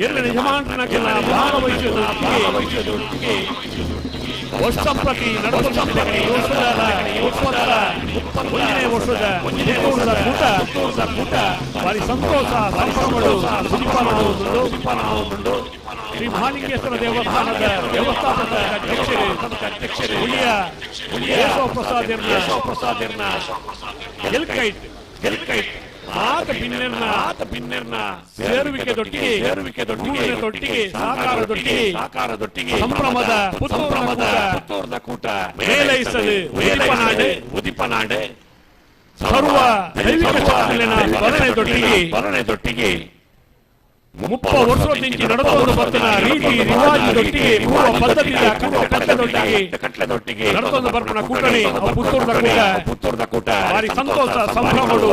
ಎರಡನೇ ಯಜಮಾನರನ್ನ ಭಾಗವಹಿಸುವುದರೊಟ್ಟಿಗೆ ವರ್ಷ ಪ್ರತಿ ವರ್ಷದ ವರ್ಷದ ಕೂಟ ಭಾರಿ ಸಂತೋಷ ಸಂಭ್ರಮಗಳು ಉದಿಪನವಾಗುವುದು. ಶ್ರೀ ಮಹಾಲಿಂಗೇಶ್ವರ ದೇವಸ್ಥಾನದ ವ್ಯವಸ್ಥಾಪಕ ಅಧ್ಯಕ್ಷರು ಹುಲಿಯ ಪ್ರಸಾದ್ ಎಲ್ಕೈಟ್ ಎಲ್ಕೈಟ್ ಆತ ಬಿನ್ನೆರ್ನ ಸೇರುವಿಕೆದೊಟ್ಟಿಗೆ ತೊಟ್ಟಿಗೆ ಸಹಕಾರದೊಟ್ಟಿಗೆ ಸಂಭ್ರಮದ ಪುತ್ತೂರ್ನ ಕೂಟ ಮೇಲೈಸಲು ಉದಿಪನಾಡೆ ಸರ್ವ ದೈವಿಕ ಶಕ್ತಿಗಳ ಸ್ಮರಣೆದೊಟ್ಟಿಗೆ 30 ವರ್ಷದಿಂದ ನಡೆದುಕೊಂಡು ಬರ್ತಿನ ರೀತಿ ರಿವಾಜಿದೊಟ್ಟಿಗೆ ಪೂರ್ವ ಪದ್ಧತಿಯ ಕಟ್ಟಲೆದೊಟ್ಟಿಗೆ ನಡೆದುಕೊಂಡು ಬರ್ಪಣ ಕೂಟಣಿ ಪುತ್ತೂರ್ದ ಕೂಟ ಭಾರಿ ಸಂತೋಷ ಸಂಭ್ರಮಗಳು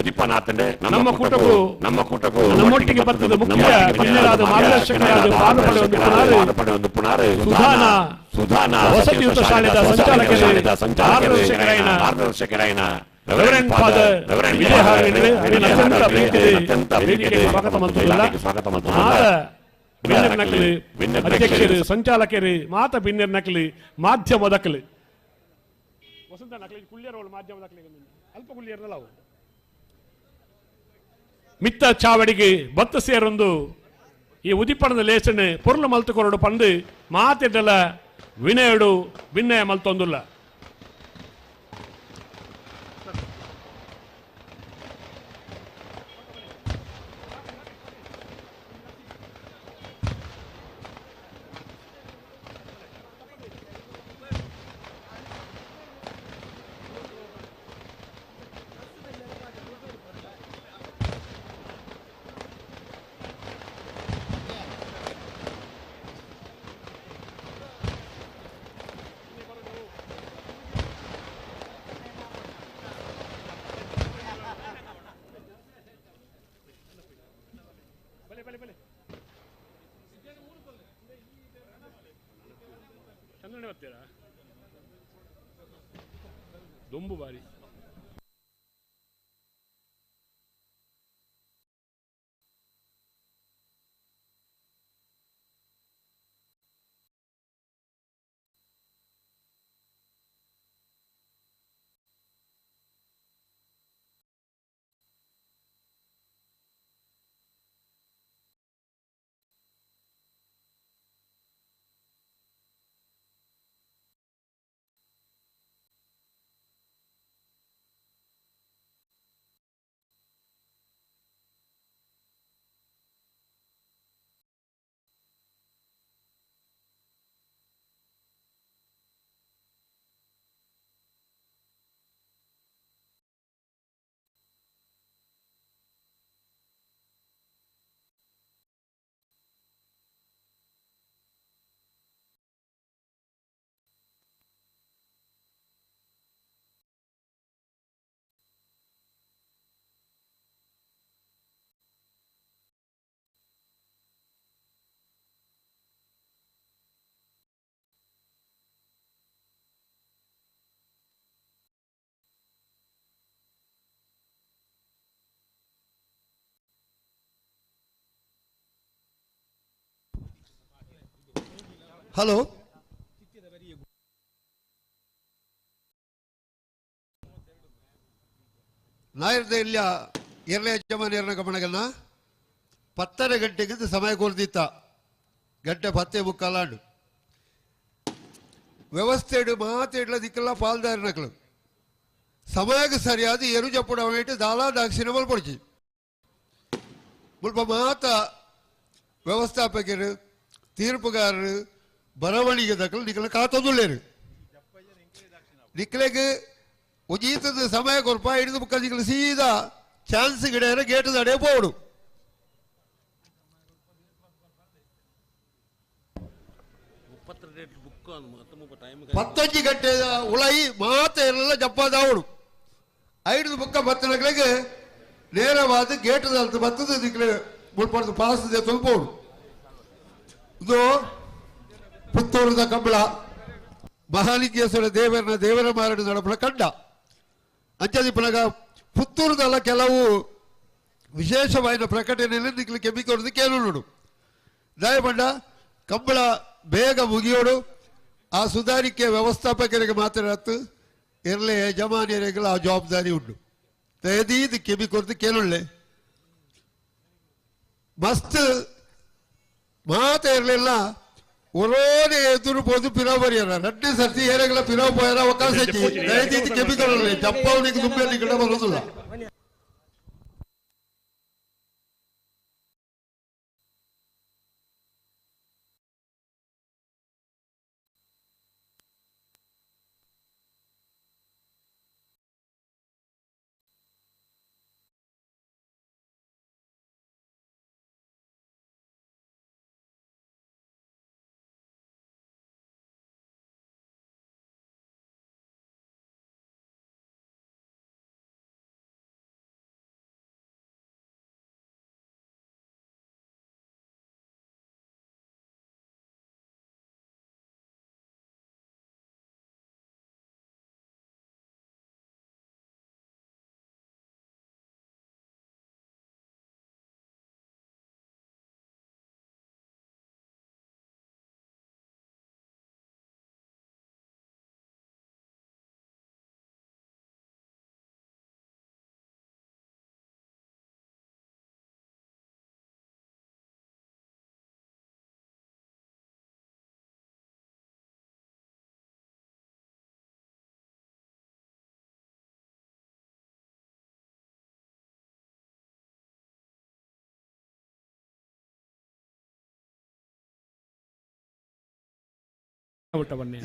ಉದಿಪನಾತಂಡೆ ನಮ್ಮ ಕೂಟಕ್ಕೂ ನಮ್ಮೊಟ್ಟಿಗೆ ಬರ್ತದೆ ಮುಖ್ಯ ಬಿನ್ನೆರಾದ ಮಾರ್ಗದರ್ಶಕರಾದ ಪಾಲು ಪಡೆಯುವ ಸುಧಾನ ವಸತಿಯುತ ಶಾಲೆಯ ಸಂಚಾಲಕರು ಮಾರ್ಗದರ್ಶಕರಾಯನ ರೆವರೆಂಡ್ ಫಾದರ್ ವಿಜಯ ಹಾರ್ವಿಂದ್ರೆ ಅತ್ಯಂತ ಪ್ರೀತಿಗೆ ಸ್ವಾಗತ ಮಾತ ಬಿನ್ನೆರ್ ನಕಲಿ ಅಧ್ಯಕ್ಷರು ಸಂಚಾಲಕರು ಮಾತ ಬಿನ್ನೆರ್ ನಕಲಿ ಮಾಧ್ಯಮ ದಕಲಿ ವಸಂತ ನಕಲಿ ಕುಳ್ಳಿಯರ್ ಮಾಧ್ಯಮ ದಕಲಿ ಅಲ್ಪ ಕುಳ್ಳಿಯರ್ನಲ್ಲ ಅವು ಮಿತ್ತ ಚಾವಡಿಗೆ ಬತ್ತ ಸೇರೊಂದು ಈ ಉದಿಪಣದ ಲೇಸನೆ ಪೊರ್ಲು ಮಲ್ತುಕೊರಡು ಪಂದು ಮಾತೆಡ್ಡಲ ವಿನಯಡು ವಿನಯ ಮಲ್ತೊಂದುಲ್ಲ. ದೊಂಬು ಬಾರಿ ಹಲೋ ನಾಯರ್ದ ಇಲ್ಲ ಎರಡನೇ ಯಜಮಾನಿಯರನ್ನ ಗಮನಗನ್ನ 10:30 ಗಂಟೆಗಿಂತ ಸಮಯ ಕೊರ್ದಿತ್ತ ಗಂಟೆ 10:45 ವ್ಯವಸ್ಥೆ ಮಾತು ಇಡ್ಲ ದಿಕ್ಕೆಲ್ಲ ಪಾಲ್ದಾರನಕಲು ಸಮಯಕ್ಕೆ ಸರಿಯಾದ ಎರು ಜಪ್ಪುಡ ದಾಲಾ ದಾಕ್ಷಿಣ ಮಲ್ಪೊಡ್ಚಿ ಮುಲ್ಪ ಮಾತ ವ್ಯವಸ್ಥಾಪಕರು ತೀರ್ಪುಗಾರರು ಬರವಣಿಗೆ ದಕ್ಕಲು ನಿಕ್ಕಲ ಕಾತೊಂದುಳ್ಳೇರು ನಿಕ್ಕಲೆಗೆ ಒಂಜೀತದ ಸಮಯ ಕೊರ್ಪ ಹಿಡಿದು ಬುಕ್ಕ ನಿಕ್ಕಲು ಸೀದಾ ಚಾನ್ಸ್ ಗಿಡ ಗೇಟ್ ದಡೆ ಪೋಡು. ಪತ್ತೊಂಜಿ ಗಂಟೆ ಉಳೈ ಮಾತ ಎಲ್ಲ ಜಪ್ಪಾದಾವಡು ಐದು ಬುಕ್ಕ ಬತ್ತನಗಳಿಗೆ ನೇರವಾದ ಗೇಟ್ ಬತ್ತದ ನಿಕ್ಕಲೆ ಮುಲ್ಪಡ್ದು ಪಾಸ್ ತೊಳ್ಪೋಡು. ಇದು ಪುತ್ತೂರದ ಕಂಬಳ ಮಹಾಲಿಂಗೇಶ್ವರ ದೇವರನ್ನ ದೇವರ ಮಾರಣ ನಡಪಡ ಕಂಡ ಅಂಚದಿಪ್ಪನಾಗ ಪುತ್ತೂರದಲ್ಲ ಕೆಲವು ವಿಶೇಷವಾದ ಪ್ರಕಟಣೆಯಲ್ಲಿ ನಿಕ್ಲು ಕೆಮ್ಮಿ ಕೊರದು ಕೇಳುಡು ದಯಪಂಡ ಕಂಬಳ ಬೇಗ ಮುಗಿಯೋಡು ಆ ಸುಧಾರಿಕೆ ವ್ಯವಸ್ಥಾಪಕರಿಗೆ ಮಾತ್ರ ಇರಲೇ ಯಜಮಾನಿಯರಿಗೆಲ್ಲ ಆ ಜವಾಬ್ದಾರಿ ಉಂಟು. ದಯದೀದು ಕೆಬಿ ಕೊರದು ಕೇಳುಳ್ಳೆ ಮಸ್ತ್ ಮಾತ ಇರಲಿಲ್ಲ ಒರೋನೆ ಎದುರು ಪೋದು ಪಿರವು ಬರಿಯರ ರಡ್ಡೆ ಸರ್ತಿ ಏರೆಗಳ ಪಿರವು ಪೋಯರ ಅವಕಾಶ ದಯದೀದು ಕೆಬಿ ಕೊರಲ್ಲ ಜಪ್ಪಾವನಿಗೆ ದುಂಬೆಯಲ್ಲಿ ಗಿಡ ಬರೋದಿಲ್ಲ.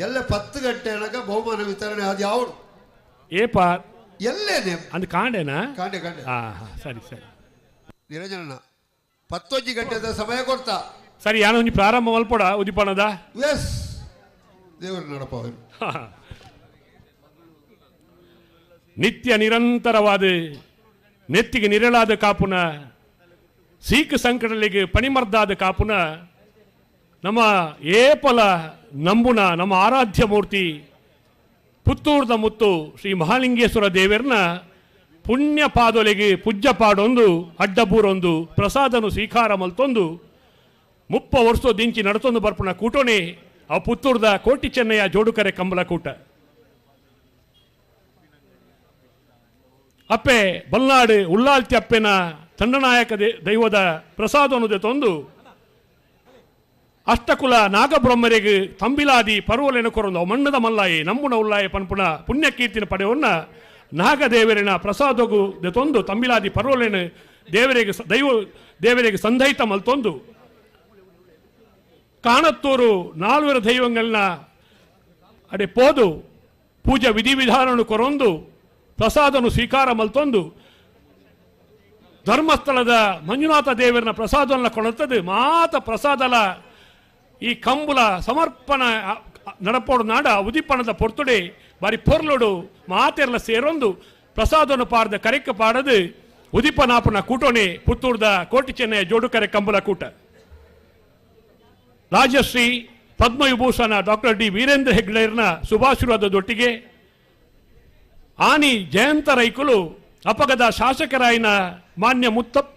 ಎಲ್ಲ 10 ಗಂಟೆ ಬಹುಮಾನ ವಿತರಣೆ ಅದು ಯಾವುದು ಏಪ ಎಲ್ಲೇನೆ ಅಂದ್ ಕಾಂಡೆನಾ? ಕಾಂಡೆ ಕಾಂಡೆ. ಸರಿ ಸರಿ ನಿರಂಜನ 11 ಗಂಟೆದ ಸಮಯ ಕೊಡ್ತಾ ಸರಿ ಯಾನೊಂಜಿ ಒಂಜಿ ಪ್ರಾರಂಭ ಮಲ್ಪೊಡ ಉದಿಪಣದ ಎಸ್ ದೇವರು ನಡಪ ಅವರು ನಿತ್ಯ ನಿರಂತರವಾದ ನೆತ್ತಿಗೆ ನಿರಳಾದ ಕಾಪುನ ಸೀಕು ಸಂಕಟಗಳಿಗೆ ಪಣಿಮರ್ದಾದ ಕಾಪುನ ನಮ್ಮ ಏಪಲ ನಂಬುನ ನಮ್ಮ ಆರಾಧ್ಯ ಮೂರ್ತಿ ಪುತ್ತೂರ್ದ ಮುತ್ತು ಶ್ರೀ ಮಹಾಲಿಂಗೇಶ್ವರ ದೇವರನ್ನ ಪುಣ್ಯ ಪಾದೊಲೆಗೆ ಪೂಜ್ಯ ಪಾಡೊಂದು ಅಡ್ಡಬೂರೊಂದು ಪ್ರಸಾದನು ಸ್ವೀಕಾರ ಮಲ್ತೊಂದು 30 ವರ್ಷ ದಿಂಚಿ ನಡತೊಂದು ಬರ್ಪುನ ಕೂಟೋನೆ ಆ ಪುತ್ತೂರ್ದ ಕೋಟಿ ಚೆನ್ನಯ್ಯ ಜೋಡುಕರೆ ಕಂಬಳ ಕೂಟ. ಅಪ್ಪೆ ಬಲ್ನಾಡು ಉಳ್ಳಾಲ್ತಿ ಅಪ್ಪೆನ ತಂಡನಾಯಕ ದೈವದ ಪ್ರಸಾದವನ್ನು ತಂದು ಅಷ್ಟಕುಲ ನಾಗಬ್ರಹ್ಮರಿಗೆ ತಂಬಿಲಾದಿ ಪರ್ವಲೆನ ಕೊರೊಂದು ಮಣ್ಣದ ಮಲ್ಲಾಯಿ ನಂಬುನ ಉಲ್ಲಾಯಿ ಪನ್ಪುನ ಪುಣ್ಯಕೀರ್ತಿನ ಪಡೆಯೊನ್ನ ನಾಗದೇವರಿನ ಪ್ರಸಾದಗು ತಂದು ತಂಬಿಲಾದಿ ಪರ್ವಲೆನ ದೇವರಿಗೆ ದೈವ ದೇವರಿಗೆ ಸಂದಹಿತ ಮಲ್ತೊಂದು ಕಾಣತ್ತೂರು ನಾಲ್ವರ ದೈವಗಳನ್ನ ಅಡೆ ಪೋದು ಪೂಜಾ ವಿಧಿವಿಧಾನವನ್ನು ಕೊರೊಂದು ಪ್ರಸಾದನು ಸ್ವೀಕಾರ ಮಲ್ತೊಂದು ಧರ್ಮಸ್ಥಳದ ಮಂಜುನಾಥ ದೇವರನ್ನ ಪ್ರಸಾದವನ್ನು ಕೊಡುತ್ತದೆ ಮಾತ ಪ್ರಸಾದಲ ಈ ಕಂಬುಲ ಸಮರ್ಪಣ ನಡಪೋಡು ನಾಡ ಉದಿಪಣದ ಪೊರ್ತುಡೆ ಬಾರಿ ಪೊರ್ಲುಡು ಮಾತೆರ್ಲ ಸೇರೊಂದು ಪ್ರಸಾದವನ್ನು ಪಾರದ ಕರೆಕ್ಕ ಪಾಡದು ಉದಿಪನಾಪನ ಕೂಟೋಣೆ ಪುತ್ತೂರ್ದ ಕೋಟಿ ಚೆನ್ನಯ್ಯ ಜೋಡುಕರೆ ಕಂಬುಲ ಕೂಟ. ರಾಜಶ್ರೀ ಪದ್ಮವಿಭೂಷಣ ಡಾಕ್ಟರ್ ಡಿ ವೀರೇಂದ್ರ ಹೆಗ್ಡೆರ್ನ ಶುಭಾಶೀರ್ವಾದದೊಟ್ಟಿಗೆ ಆನಿ ಜಯಂತ ರೈಕುಲು ಅಪಗದ ಶಾಸಕರಾಯಿನ ಮಾನ್ಯ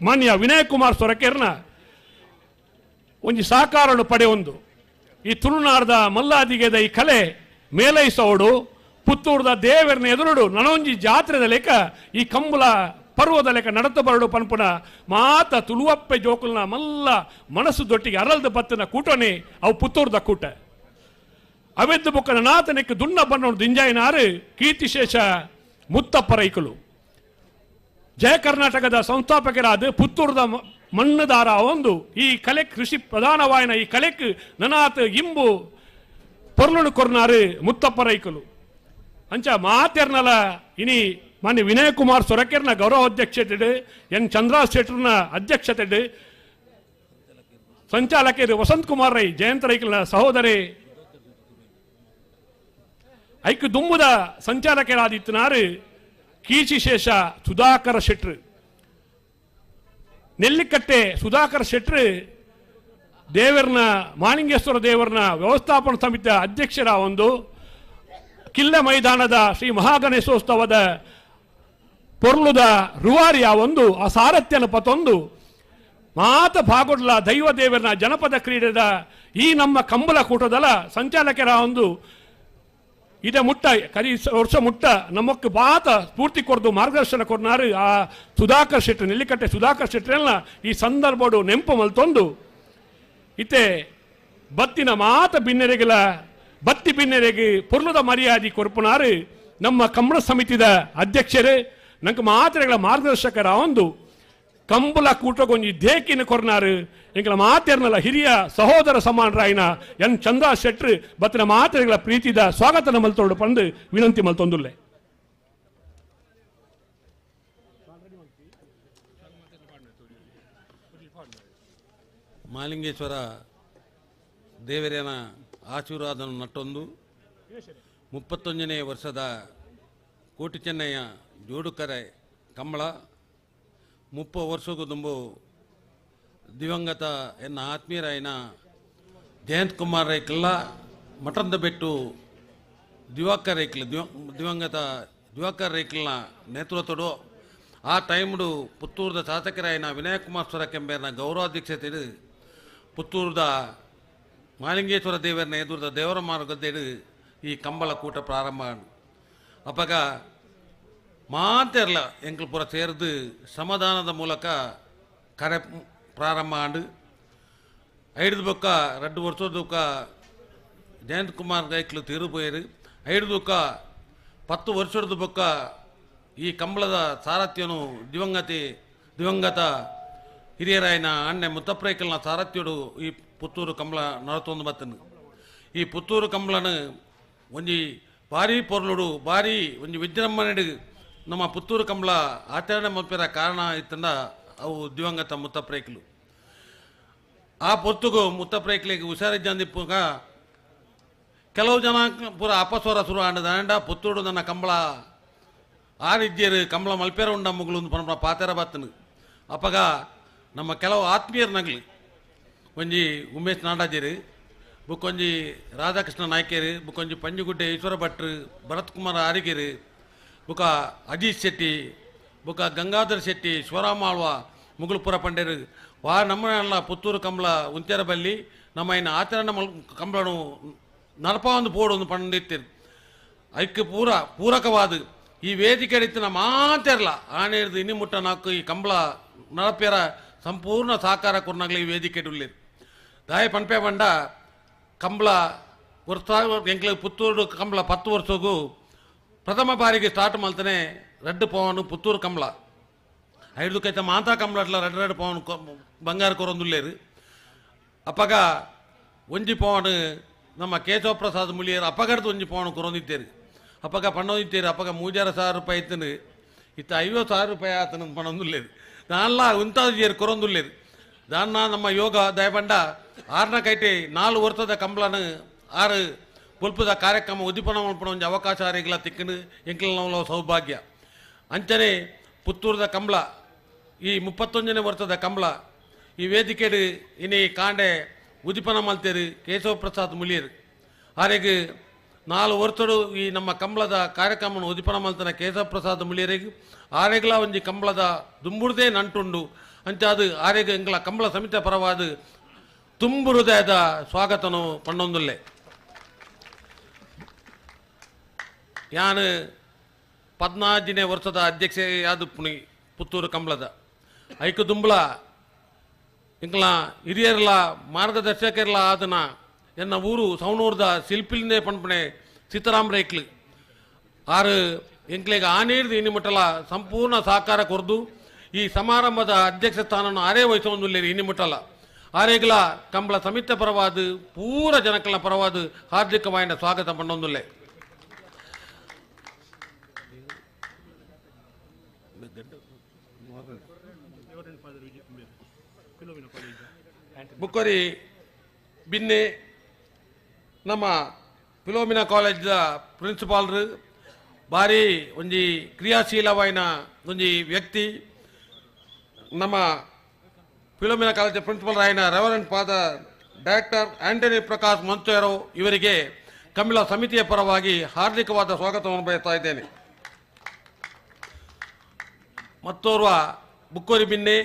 ಮಾನ್ಯ ವಿನಯ್ ಕುಮಾರ್ ಸೊರಕೆರ್ನ ಒಂಜಿ ಸಹಕಾರವನ್ನು ಪಡೆಯೊಂದು ಈ ತುಳುನಾಡ್ದ ಮಲ್ಲಾದಿಗೆದ ಈ ಕಲೆ ಮೇಲೈಸೋಡು ಪುತ್ತೂರ್ದ ದೇವರನ್ನ ಎದುರುಡು ನನೊಂಜಿ ಜಾತ್ರೆದ ಲೆಕ್ಕ ಈ ಕಂಬುಲ ಪರ್ವದ ಲೆಕ್ಕ ನಡತ ಬರಡು ಪನ್ಪುನ ಮಾತ ತುಳುವಪ್ಪೆ ಜೋಕುಲ್ನ ಮಲ್ಲ ಮನಸ್ಸು ದೊಟ್ಟಿಗೆ ಅರಲ್ದ ಬತ್ತನ ಕೂಟನೆ ಅವು ಪುತ್ತೂರ್ದ ಕೂಟ. ಅವೆದ್ದು ಬೊಕ್ಕನ ನಾತನೆಕ್ ದುನ್ನ ಬನ್ನೋಡು ದಿಂಜಾಯಿನಾರು ಕೀರ್ತಿಶೇಷ ಮುತ್ತಪ್ಪ ರೈಕುಲು ಜಯ ಕರ್ನಾಟಕದ ಸಂಸ್ಥಾಪಕರಾದ ಪುತ್ತೂರ್ದ ಮಣ್ಣುದಾರ ಒಂದು ಈ ಕಲೆ ಕೃಷಿ ಪ್ರಧಾನವಾಯಿನ ಈ ಕಲೆಕ್ ನನಾತ್ ಇಂಬು ಪೊರ್ಲುನು ಕೊರ್ನಾರು ಮುತ್ತಪ್ಪ ರೈಕುಲು. ಅಂಚ ಮಾತೆರ್ನಲ ಇನಿ ಮಾನ್ಯ ವಿನಯ್ ಕುಮಾರ್ ಸೊರಕೆರ್ನ ಗೌರವ ಅಧ್ಯಕ್ಷತೆ ಎನ್ ಚಂದ್ರಾ ಶೆಟ್ಟರ್ನ ಅಧ್ಯಕ್ಷತೆ ಸಂಚಾಲಕರು ವಸಂತ್ ಕುಮಾರ್ ರೈ ಜಯಂತ ರೈಕಲ್ನ ಸಹೋದರಿ ಐಕ್ ದುಂಬುದ ಸಂಚಾಲಕರಾದಿತ್ತನಾರು ಕೀರ್ತಿಶೇಷ ಸುಧಾಕರ ಶೆಟ್ರು ನೆಲ್ಲಿಕಟ್ಟೆ ಸುಧಾಕರ ಶೆಟ್ರು ದೇವರನ್ನ ಮಾಳಿಂಗೇಶ್ವರ ದೇವರನ್ನ ವ್ಯವಸ್ಥಾಪನಾ ಸಮಿತಿಯ ಅಧ್ಯಕ್ಷರ ಒಂದು ಕಿಲ್ಲೆ ಮೈದಾನದ ಶ್ರೀ ಮಹಾಗಣೇಶೋತ್ಸವದ ಪೊರ್ಲುದ ರುವಾರಿಯ ಒಂದು ಆ ಸಾರಥ್ಯನ ಪತೊಂದು ಮಾತ ಭಾಗೊಡ್ಲ ದೈವ ದೇವರನ ಜನಪದ ಕ್ರೀಡೆದ ಈ ನಮ್ಮ ಕಂಬಳ ಕೂಟದಲ ಸಂಚಾಲಕರ ಒಂದು ಇದೇ ಮುಟ್ಟ ಕರಿ ವರ್ಷ ಮುಟ್ಟ ನಮ್ಮಕ್ಕೆ ಬಾತ ಸ್ಫೂರ್ತಿ ಕೊರ್ದು ಮಾರ್ಗದರ್ಶನ ಕೊಡ್ನಾರು ಆ ಸುಧಾಕರ್ ಶೆಟ್ಟಿ ನೆಲ್ಲಿಕಟ್ಟೆ ಸುಧಾಕರ್ ಶೆಟ್ಟರೆಲ್ಲ ಈ ಸಂದರ್ಭಡು ನೆಂಪು ಮಲ್ತೊಂದು ಇತ್ತೆ ಬತ್ತಿನ ಮಾತ ಬಿನ್ನೆರೆಗಳ ಬತ್ತಿ ಬಿನ್ನೆರೆಗೆ ಪೊರ್ಲುದ ಮರ್ಯಾದೆ ಕೊರ್ಪುನಾರು ನಮ್ಮ ಕಂಬಳ ಸಮಿತಿದ ಅಧ್ಯಕ್ಷರೇ ನಂಗೆ ಮಾತ್ರೆಗಳ ಮಾರ್ಗದರ್ಶಕರ ಒಂದು ಕಂಬಳ ಕೂಟಗೊಂಜಿ ದೇಕಿನ ಕೊರ್ನಾರು ಎಂಗಳ ಮಾತೆರ್ನಲ್ಲ ಹಿರಿಯ ಸಹೋದರ ಸಮಾನರಾಯಿನ ಎನ್ ಚಂದ್ರ ಶೆಟ್ರು ಬತ್ತಿನ ಮಾತೆಗಳ ಪ್ರೀತಿದ ಸ್ವಾಗತ ಮಲ್ತೋಡು ಪಂದು ವಿನಂತಿ ಮಲ್ತೊಂದುಲ್ಲೆ. ಮಾಲಿಂಗೇಶ್ವರ ದೇವರೇನ ಆಶೀರ್ವಾದನ ನಟ್ಟೊಂದು 31ನೇ ವರ್ಷದ ಕೋಟಿ ಚೆನ್ನಯ್ಯ ಜೋಡುಕರೆ ಕಂಬಳ 30 ವರ್ಷಕ್ಕೂ ತುಂಬು ದಿವಂಗತ ಎನ್ನ ಆತ್ಮೀಯರಾಯನ ಜಯಂತ್ ಕುಮಾರ್ ರೈಕ್ಲ ಮಠದ ಬೆಟ್ಟು ದಿವಾಕರ್ ರೈಕ್ಲ ದಿವಂಗತ ದಿವಾಕರ್ ರೈಕ್ಲನ ನೇತೃತ್ವಡು ಆ ಟೈಮ್ಡು ಪುತ್ತೂರದ ಶಾಸಕರಾಯನ ವಿನಯ್ ಕುಮಾರ್ ಸೊರಕೆಂಬೇರ್ನ ಗೌರವಾಧ್ಯಕ್ಷತೆ ಪುತ್ತೂರದ ಮಾಲಿಂಗೇಶ್ವರ ದೇವರನ್ನ ಎದುರದ ದೇವರ ಮಾರ್ಗದ್ದೇಡು ಈ ಕಂಬಳ ಕೂಟ ಪ್ರಾರಂಭ. ಅಪ್ಪಗ ಮಾತೆರ್ಲ ಎಂಕಲ್ಪುರ ಸೇರಿದು ಸಮಾಧಾನದ ಮೂಲಕ ಕರೆ ಪ್ರಾರಂಭ ಆಂಡು. 5 ಬೊಕ್ಕ 2 ವರ್ಷದ ಬೊಕ್ಕ ಜಯಂತ್ ಕುಮಾರ್ ಗೈಕ್ಲು ತೀರು ಪೋಯರು. 5 ಬೊಕ್ಕ 10 ವರ್ಷದ ಬೊಕ್ಕ ಈ ಕಂಬಳದ ಸಾರಥ್ಯನು ದಿವಂಗತ ಹಿರಿಯರಾಯನ ಅಣ್ಣೆ ಮುತ್ತಪ್ರೈಕಲ್ನ ಸಾರಥ್ಯಡು ಈ ಪುತ್ತೂರು ಕಂಬಳ ನಡತೊಂದು ಬತ್ತನು. ಈ ಪುತ್ತೂರು ಕಂಬಳನ ಒಂಜಿ ಭಾರಿ ಪೊರ್ಲುಡು ಭಾರಿ ಒಂಜಿ ವಿಜೃಂಭಣೆಡು ನಮ್ಮ ಪುತ್ತೂರು ಕಂಬಳ ಆಚರಣೆ ಮಲ್ಪಿರ ಕಾರಣ ಇತ್ತಂದ ಅವು ದಿವಂಗತ ಮುತ್ತಪ್ರೈಕ್ಲು. ಆ ಪೊರ್ತುಗು ಮುತ್ತಪ್ರೈಕ್ಲಿಗೆ ಹುಷಾರಿದ್ದಂದಿಪ್ಪುಗ ಕೆಲವು ಜನ ಪೂರ ಅಪಸ್ವರ ಶುರು ಆಂಡ ದಾಂಡ ಪುತ್ತೂರು ನನ್ನ ಕಂಬಳ ಆರಿದ್ಯರು ಕಂಬಳ ಮಲ್ಪೇರ ಉಂಡ ಮುಗುಲು ಪನಪನ ಪಾತೆರ ಬತ್ತನು. ಅಪ್ಪಗ ನಮ್ಮ ಕೆಲವು ಆತ್ಮೀಯರು ನಗಲು ಒಂಜಿ ಉಮೇಶ್ ನಾಡಾಜರು ಬುಕ್ಕೊಂಜಿ ರಾಧಾಕೃಷ್ಣ ನಾಯ್ಕರು ಬುಕ್ಕೊಂಜಿ ಪಂಜುಗುಡ್ಡೆ ಈಶ್ವರ ಭಟ್ರು ಭರತ್ ಕುಮಾರ್ ಆರಿಗೆರು ಬುಕ್ಕ ಅಜೀತ್ ಶೆಟ್ಟಿ ಬುಕ್ಕ ಗಂಗಾಧರ್ ಶೆಟ್ಟಿ ಶಿವರಾಮ ಆಳ್ವ ಮುಗುಳುಪುರ ಪಂಡೇರು ವಾ ನಮ್ಮ ಪುತ್ತೂರು ಕಂಬಳ ಉಂಚರ ಬಲ್ಲಿ ನಮ್ಮ ಇನ್ನು ಆಚರಣೆ ಮಲ್ ಕಂಬಳನು ನಡಪ ಒಂದು ಬೋರ್ಡ್ ಒಂದು ಪಂಡಿತ್ತಿರು. ಅದಕ್ಕೆ ಪೂರಕವಾದ ಈ ವೇದಿಕೆ ಇತ್ತಿನ ಮಾತಿರಲ್ಲ ಆನೆ ಹಿಡಿದು ಇನ್ನಿ ಮುಟ್ಟ ನಾಲ್ಕು ಈ ಕಂಬಳ ನಡಪೇರ ಸಂಪೂರ್ಣ ಸಹಕಾರ ಕೊರ್ನಾಗಲಿ ಈ ವೇದಿಕೆ ಉಳ್ಳೇರು. ದಾಯ ಪನ್ಪೆ ಬಂಡ ಕಂಬಳ ವರ್ಷ ಎಂಕ್ಲ ಪುತ್ತೂರು ಕಂಬಳ 10 ವರ್ಷಗೂ ಪ್ರಥಮ ಬಾರಿಗೆ ಸ್ಟಾರ್ಟ್ ಮಾಡ್ತಾನೆ 2 ಪವನು ಪುತ್ತೂರು ಕಂಬಳ ಐದಕ್ಕೈತೆ ಮಾತಾ ಕಂಬಳ 2 2 ಪವನ್ ಬಂಗಾರ ಕೊರೊಂದುಲ್ಲೇರು. ಅಪ್ಪಗ ಒಂಜಿ ಪವನ್ ನಮ್ಮ ಕೇಶವ ಪ್ರಸಾದ್ ಮುಳಿಯರು ಅಪ್ಪಗಡ್ದು ಒಂಜಿ ಪವನ್ ಕೊರೊಂದಿತ್ತೇರು. ಅಪ್ಪಗ ಪಣ್ಣೊಂದಿತ್ತೇರು. ಅಪ್ಪಗ 3,500 ರೂಪಾಯಿ ಇತ್ತನು ಇತ್ತ 50,000 ರೂಪಾಯಿ ಆತನ ಪಣೊಂದುಲ್ಲೇರು. ದಾನ್ಲ ಉಂತಾದ ಕೊರೊಂದುಲ್ಲೇರು. ದಾನ್ನ ನಮ್ಮ ಯೋಗ ದಯಬಂಡ ಆರನ ಕೈಟೆ 4 ವರ್ಷದ ಕಂಬಳನ 6 ಪುಲ್ಪದ ಕಾರ್ಯಕ್ರಮ ಉದ್ದೀಪನ ಮಲ್ಪುನ ಒಂಜಿ ಅವಕಾಶ ಆರೆಗ್ಲ ತಿಕ್ಕನು ಎಂಕ್ಲನವಲ ಸೌಭಾಗ್ಯ. ಅಂಚನೆ ಪುತ್ತೂರದ ಕಂಬಳ ಈ 31ನೇ ವರ್ಷದ ಕಂಬಳ ಈ ವೇದಿಕೆಡು ಇನಿ ಕಾಂಡೆ ಉದ್ದೀಪನ ಮಲ್ತೇರು ಕೇಶವ ಪ್ರಸಾದ್ ಮುಳಿಯರು. ಆರೆಗ್ 4 ವರ್ಷಡು ಈ ನಮ್ಮ ಕಂಬಳದ ಕಾರ್ಯಕ್ರಮವನ್ನು ಉದ್ದೀಪನ ಮಲ್ತನ ಕೇಶವ ಪ್ರಸಾದ್ ಮುಳಿಯರಿಗೆ ಆರೆಗ್ಲ ಒಂಜಿ ಕಂಬಳದ ದುಂಬುಡ್ದೇ ನಂಟುಂಡು. ಅಂಚ ಅದು ಆರೆಗ್ ಎಂಕ್ಲ ಕಂಬಳ ಸಮಿತಿ ಪರವಾದ ತುಂಬು ಹೃದಯದ ಸ್ವಾಗತನು ಪಣ್ಣೊಂದುಲ್ಲೆ. ಯಾನು 14ನೇ ವರ್ಷದ ಅಧ್ಯಕ್ಷೆ ಯಾದು ಪುಣಿ ಪುತ್ತೂರು ಕಂಬಳದ ಐಕು ದುಂಬಳ ಇಂಕ್ಲ ಹಿರಿಯರ್ಲ ಮಾರ್ಗದರ್ಶಕರ್ಲ ಆದನ ಎನ್ನ ಊರು ಸೌನೂರ್ದ ಶಿಲ್ಪಿಲಿಂದೇ ಪನ್ಪಣೆ ಸೀತಾರಾಮ್ ರೈಕ್ಲು ಆರು ಎಂಕ್ಲೆಗ್ ಆನೀರ್ದು ಇನಿ ಮುಟ್ಟಲ ಸಂಪೂರ್ಣ ಸಹಕಾರ ಕೊರ್ದು ಈ ಸಮಾರಂಭದ ಅಧ್ಯಕ್ಷ ಸ್ಥಾನವನ್ನು ಆರೇ ವಹಿಸೊಂದುಲ್ಲೇರು ಇನಿ ಮುಟ್ಟಲ. ಆರೇಗ್ಲ ಕಂಬಳ ಸಮಿತಿ ಪರವಾದ ಪೂರ ಜನಕಲ ಪರವಾದ ಹಾರ್ದಿಕವಾಯಿನ ಸ್ವಾಗತ ಪಣ್ಣೊಂದುಲ್ಲೆ. ಬುಕ್ಕೊರಿ ಬಿನ್ನೆ ನಮ್ಮ ಫಿಲೋಮಿನಾ ಕಾಲೇಜ್ದ ಪ್ರಿನ್ಸಿಪಾಲ್ರು ಭಾರಿ ಒಂಜಿ ಕ್ರಿಯಾಶೀಲವಾಯಿನ ಒಂಜಿ ವ್ಯಕ್ತಿ ನಮ್ಮ ಫಿಲೋಮಿನಾ ಕಾಲೇಜ್ ಪ್ರಿನ್ಸಿಪಾಲ್ ರಾಯನ reverend father doctor Antony Prakash Monteiro ಇವರಿಗೆ ಕಂಬಳ ಸಮಿತಿಯ ಪರವಾಗಿ ಹಾರ್ದಿಕವಾದ ಸ್ವಾಗತವನ್ನು ಬಯಸ್ತಾ ಇದ್ದೇನೆ. ಮತ್ತೋರ್ವ ಬುಕ್ಕೋರಿ ಬಿನ್ನೆ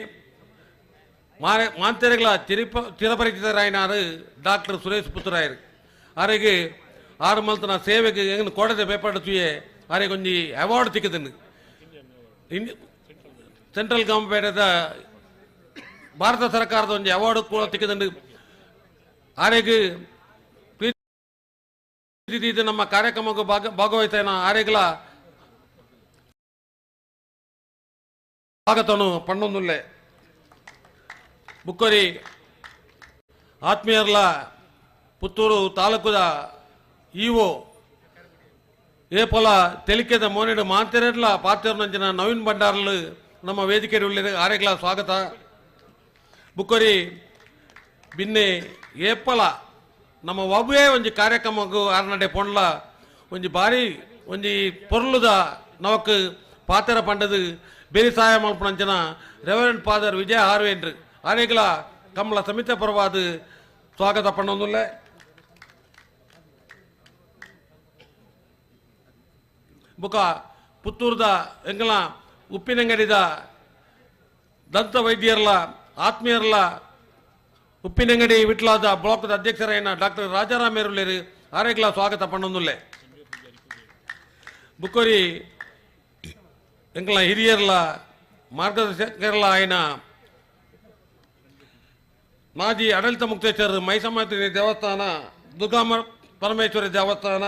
ಮಾಂತೆರೆಗಳ ಚಿರಪರಿಚಿತರಾಯನಾರು ಡಾಕ್ಟರ್ ಸುರೇಶ್ ಪುತ್ತರಾಯರು ಆರೆಗೆ ಆರು ಮಲ್ತನ ಸೇವೆಗೆ ಹೆಂಗೆ ಕೋಡದೆ ಪೇಪರ್ ತುಯೆ ಆರೆಗೆ ಒಂಜಿ ಅವಾರ್ಡ್ ತಿಕ್ಕದನ್ನು ಸೆಂಟ್ರಲ್ ಗವರ್ಮೆಂಟ್ ಭಾರತ ಸರ್ಕಾರದ ಒಂಜಿ ಅವಾರ್ಡ್ ಕೂಡ ತಿಕ್ಕದನ್ನು ಆರೆಗೆ ಪ್ರೀತಿ ನಮ್ಮ ಕಾರ್ಯಕ್ರಮಕ್ಕೆ ಭಾಗವಹಿಸ್ತಾನ ಆರೆಗಳ ಸ್ವಾಗತನು ಪಣ್ಣೊಂದುಲ್ಲೆ. ಬುಕ್ಕೊರಿ ಆತ್ಮೀಯರ್ಲ ಪುತ್ತೂರು ತಾಲೂಕುದ ಇಒ ಏಪೊಲ ತೆಲಿಕೆದ ಮೋನೆಡು ಮಾಂತೆರೆಡ್ಲ ಪಾತೆರ್ನಂಚಿನ ನವೀನ್ ಭಂಡಾರ್ಲು ನಮ್ಮ ವೇದಿಕೆ ಆರೆಗ್ಲ ಸ್ವಾಗತ. ಬುಕ್ಕೊರಿ ಬಿನ್ನೆ ಏಪಲ ನಮ್ಮ ಒಬ್ಬೇ ಒಂಜಿ ಕಾರ್ಯಕ್ರಮಕ್ಕೂ ಆರ್ನಡೆ ಪೊಂಡ್ಲ ಒಂಜಿ ಬಾರಿ ಒಂಜಿ ಪೊರ್ಲುದ ನವಕ್ ಪಾತೆರ ಪಂಡದು ಬೇರೆ ಸಹಾಯ ಮಲ್ಪುನಂಚಿನ ರೆವರೆಂಡ್ ಫಾದರ್ ವಿಜಯ ಹಾರ್ವೇಂದ್ರ ಆರೆಗ್ಲ ಕಮಲ ಸಮಿತಿ ಪರವಾದ ಸ್ವಾಗತ ಪಣ್ಣೊಂದುಲ್ಲೆ. ಬುಕ ಪುತ್ತೂರ್ದ ಎಂಗಲ ಉಪ್ಪಿನಂಗಡಿದ ದಂತ ವೈದ್ಯರ್ಲ ಆತ್ಮೀಯರ್ಲ ಉಪ್ಪಿನಂಗಡಿ ವಿಟ್ಲಾದ ಬ್ಲಾಕ್ದ ಅಧ್ಯಕ್ಷರಾಯನ ಡಾಕ್ಟರ್ ರಾಜಾರಾಮ್ ಏರುಲ್ಲೇರು ಆರೆಗ್ಲ ಸ್ವಾಗತ ಪಣ್ಣೊಂದುಲ್ಲೆ. ಬುಕ್ಕೊರಿ ಎಂಗಲ ಹಿರಿಯರ್ಲ ಮಾರ್ಗದರ್ಶಕರ್ಲ ಆಯ್ನ ಮಾಜಿ ಆಡಳಿತ ಮುಕ್ತೇಶ್ವರ ಮೈಸಮಾತಿ ದೇವಸ್ಥಾನ ದುರ್ಗಾಮ ಪರಮೇಶ್ವರಿ ದೇವಸ್ಥಾನ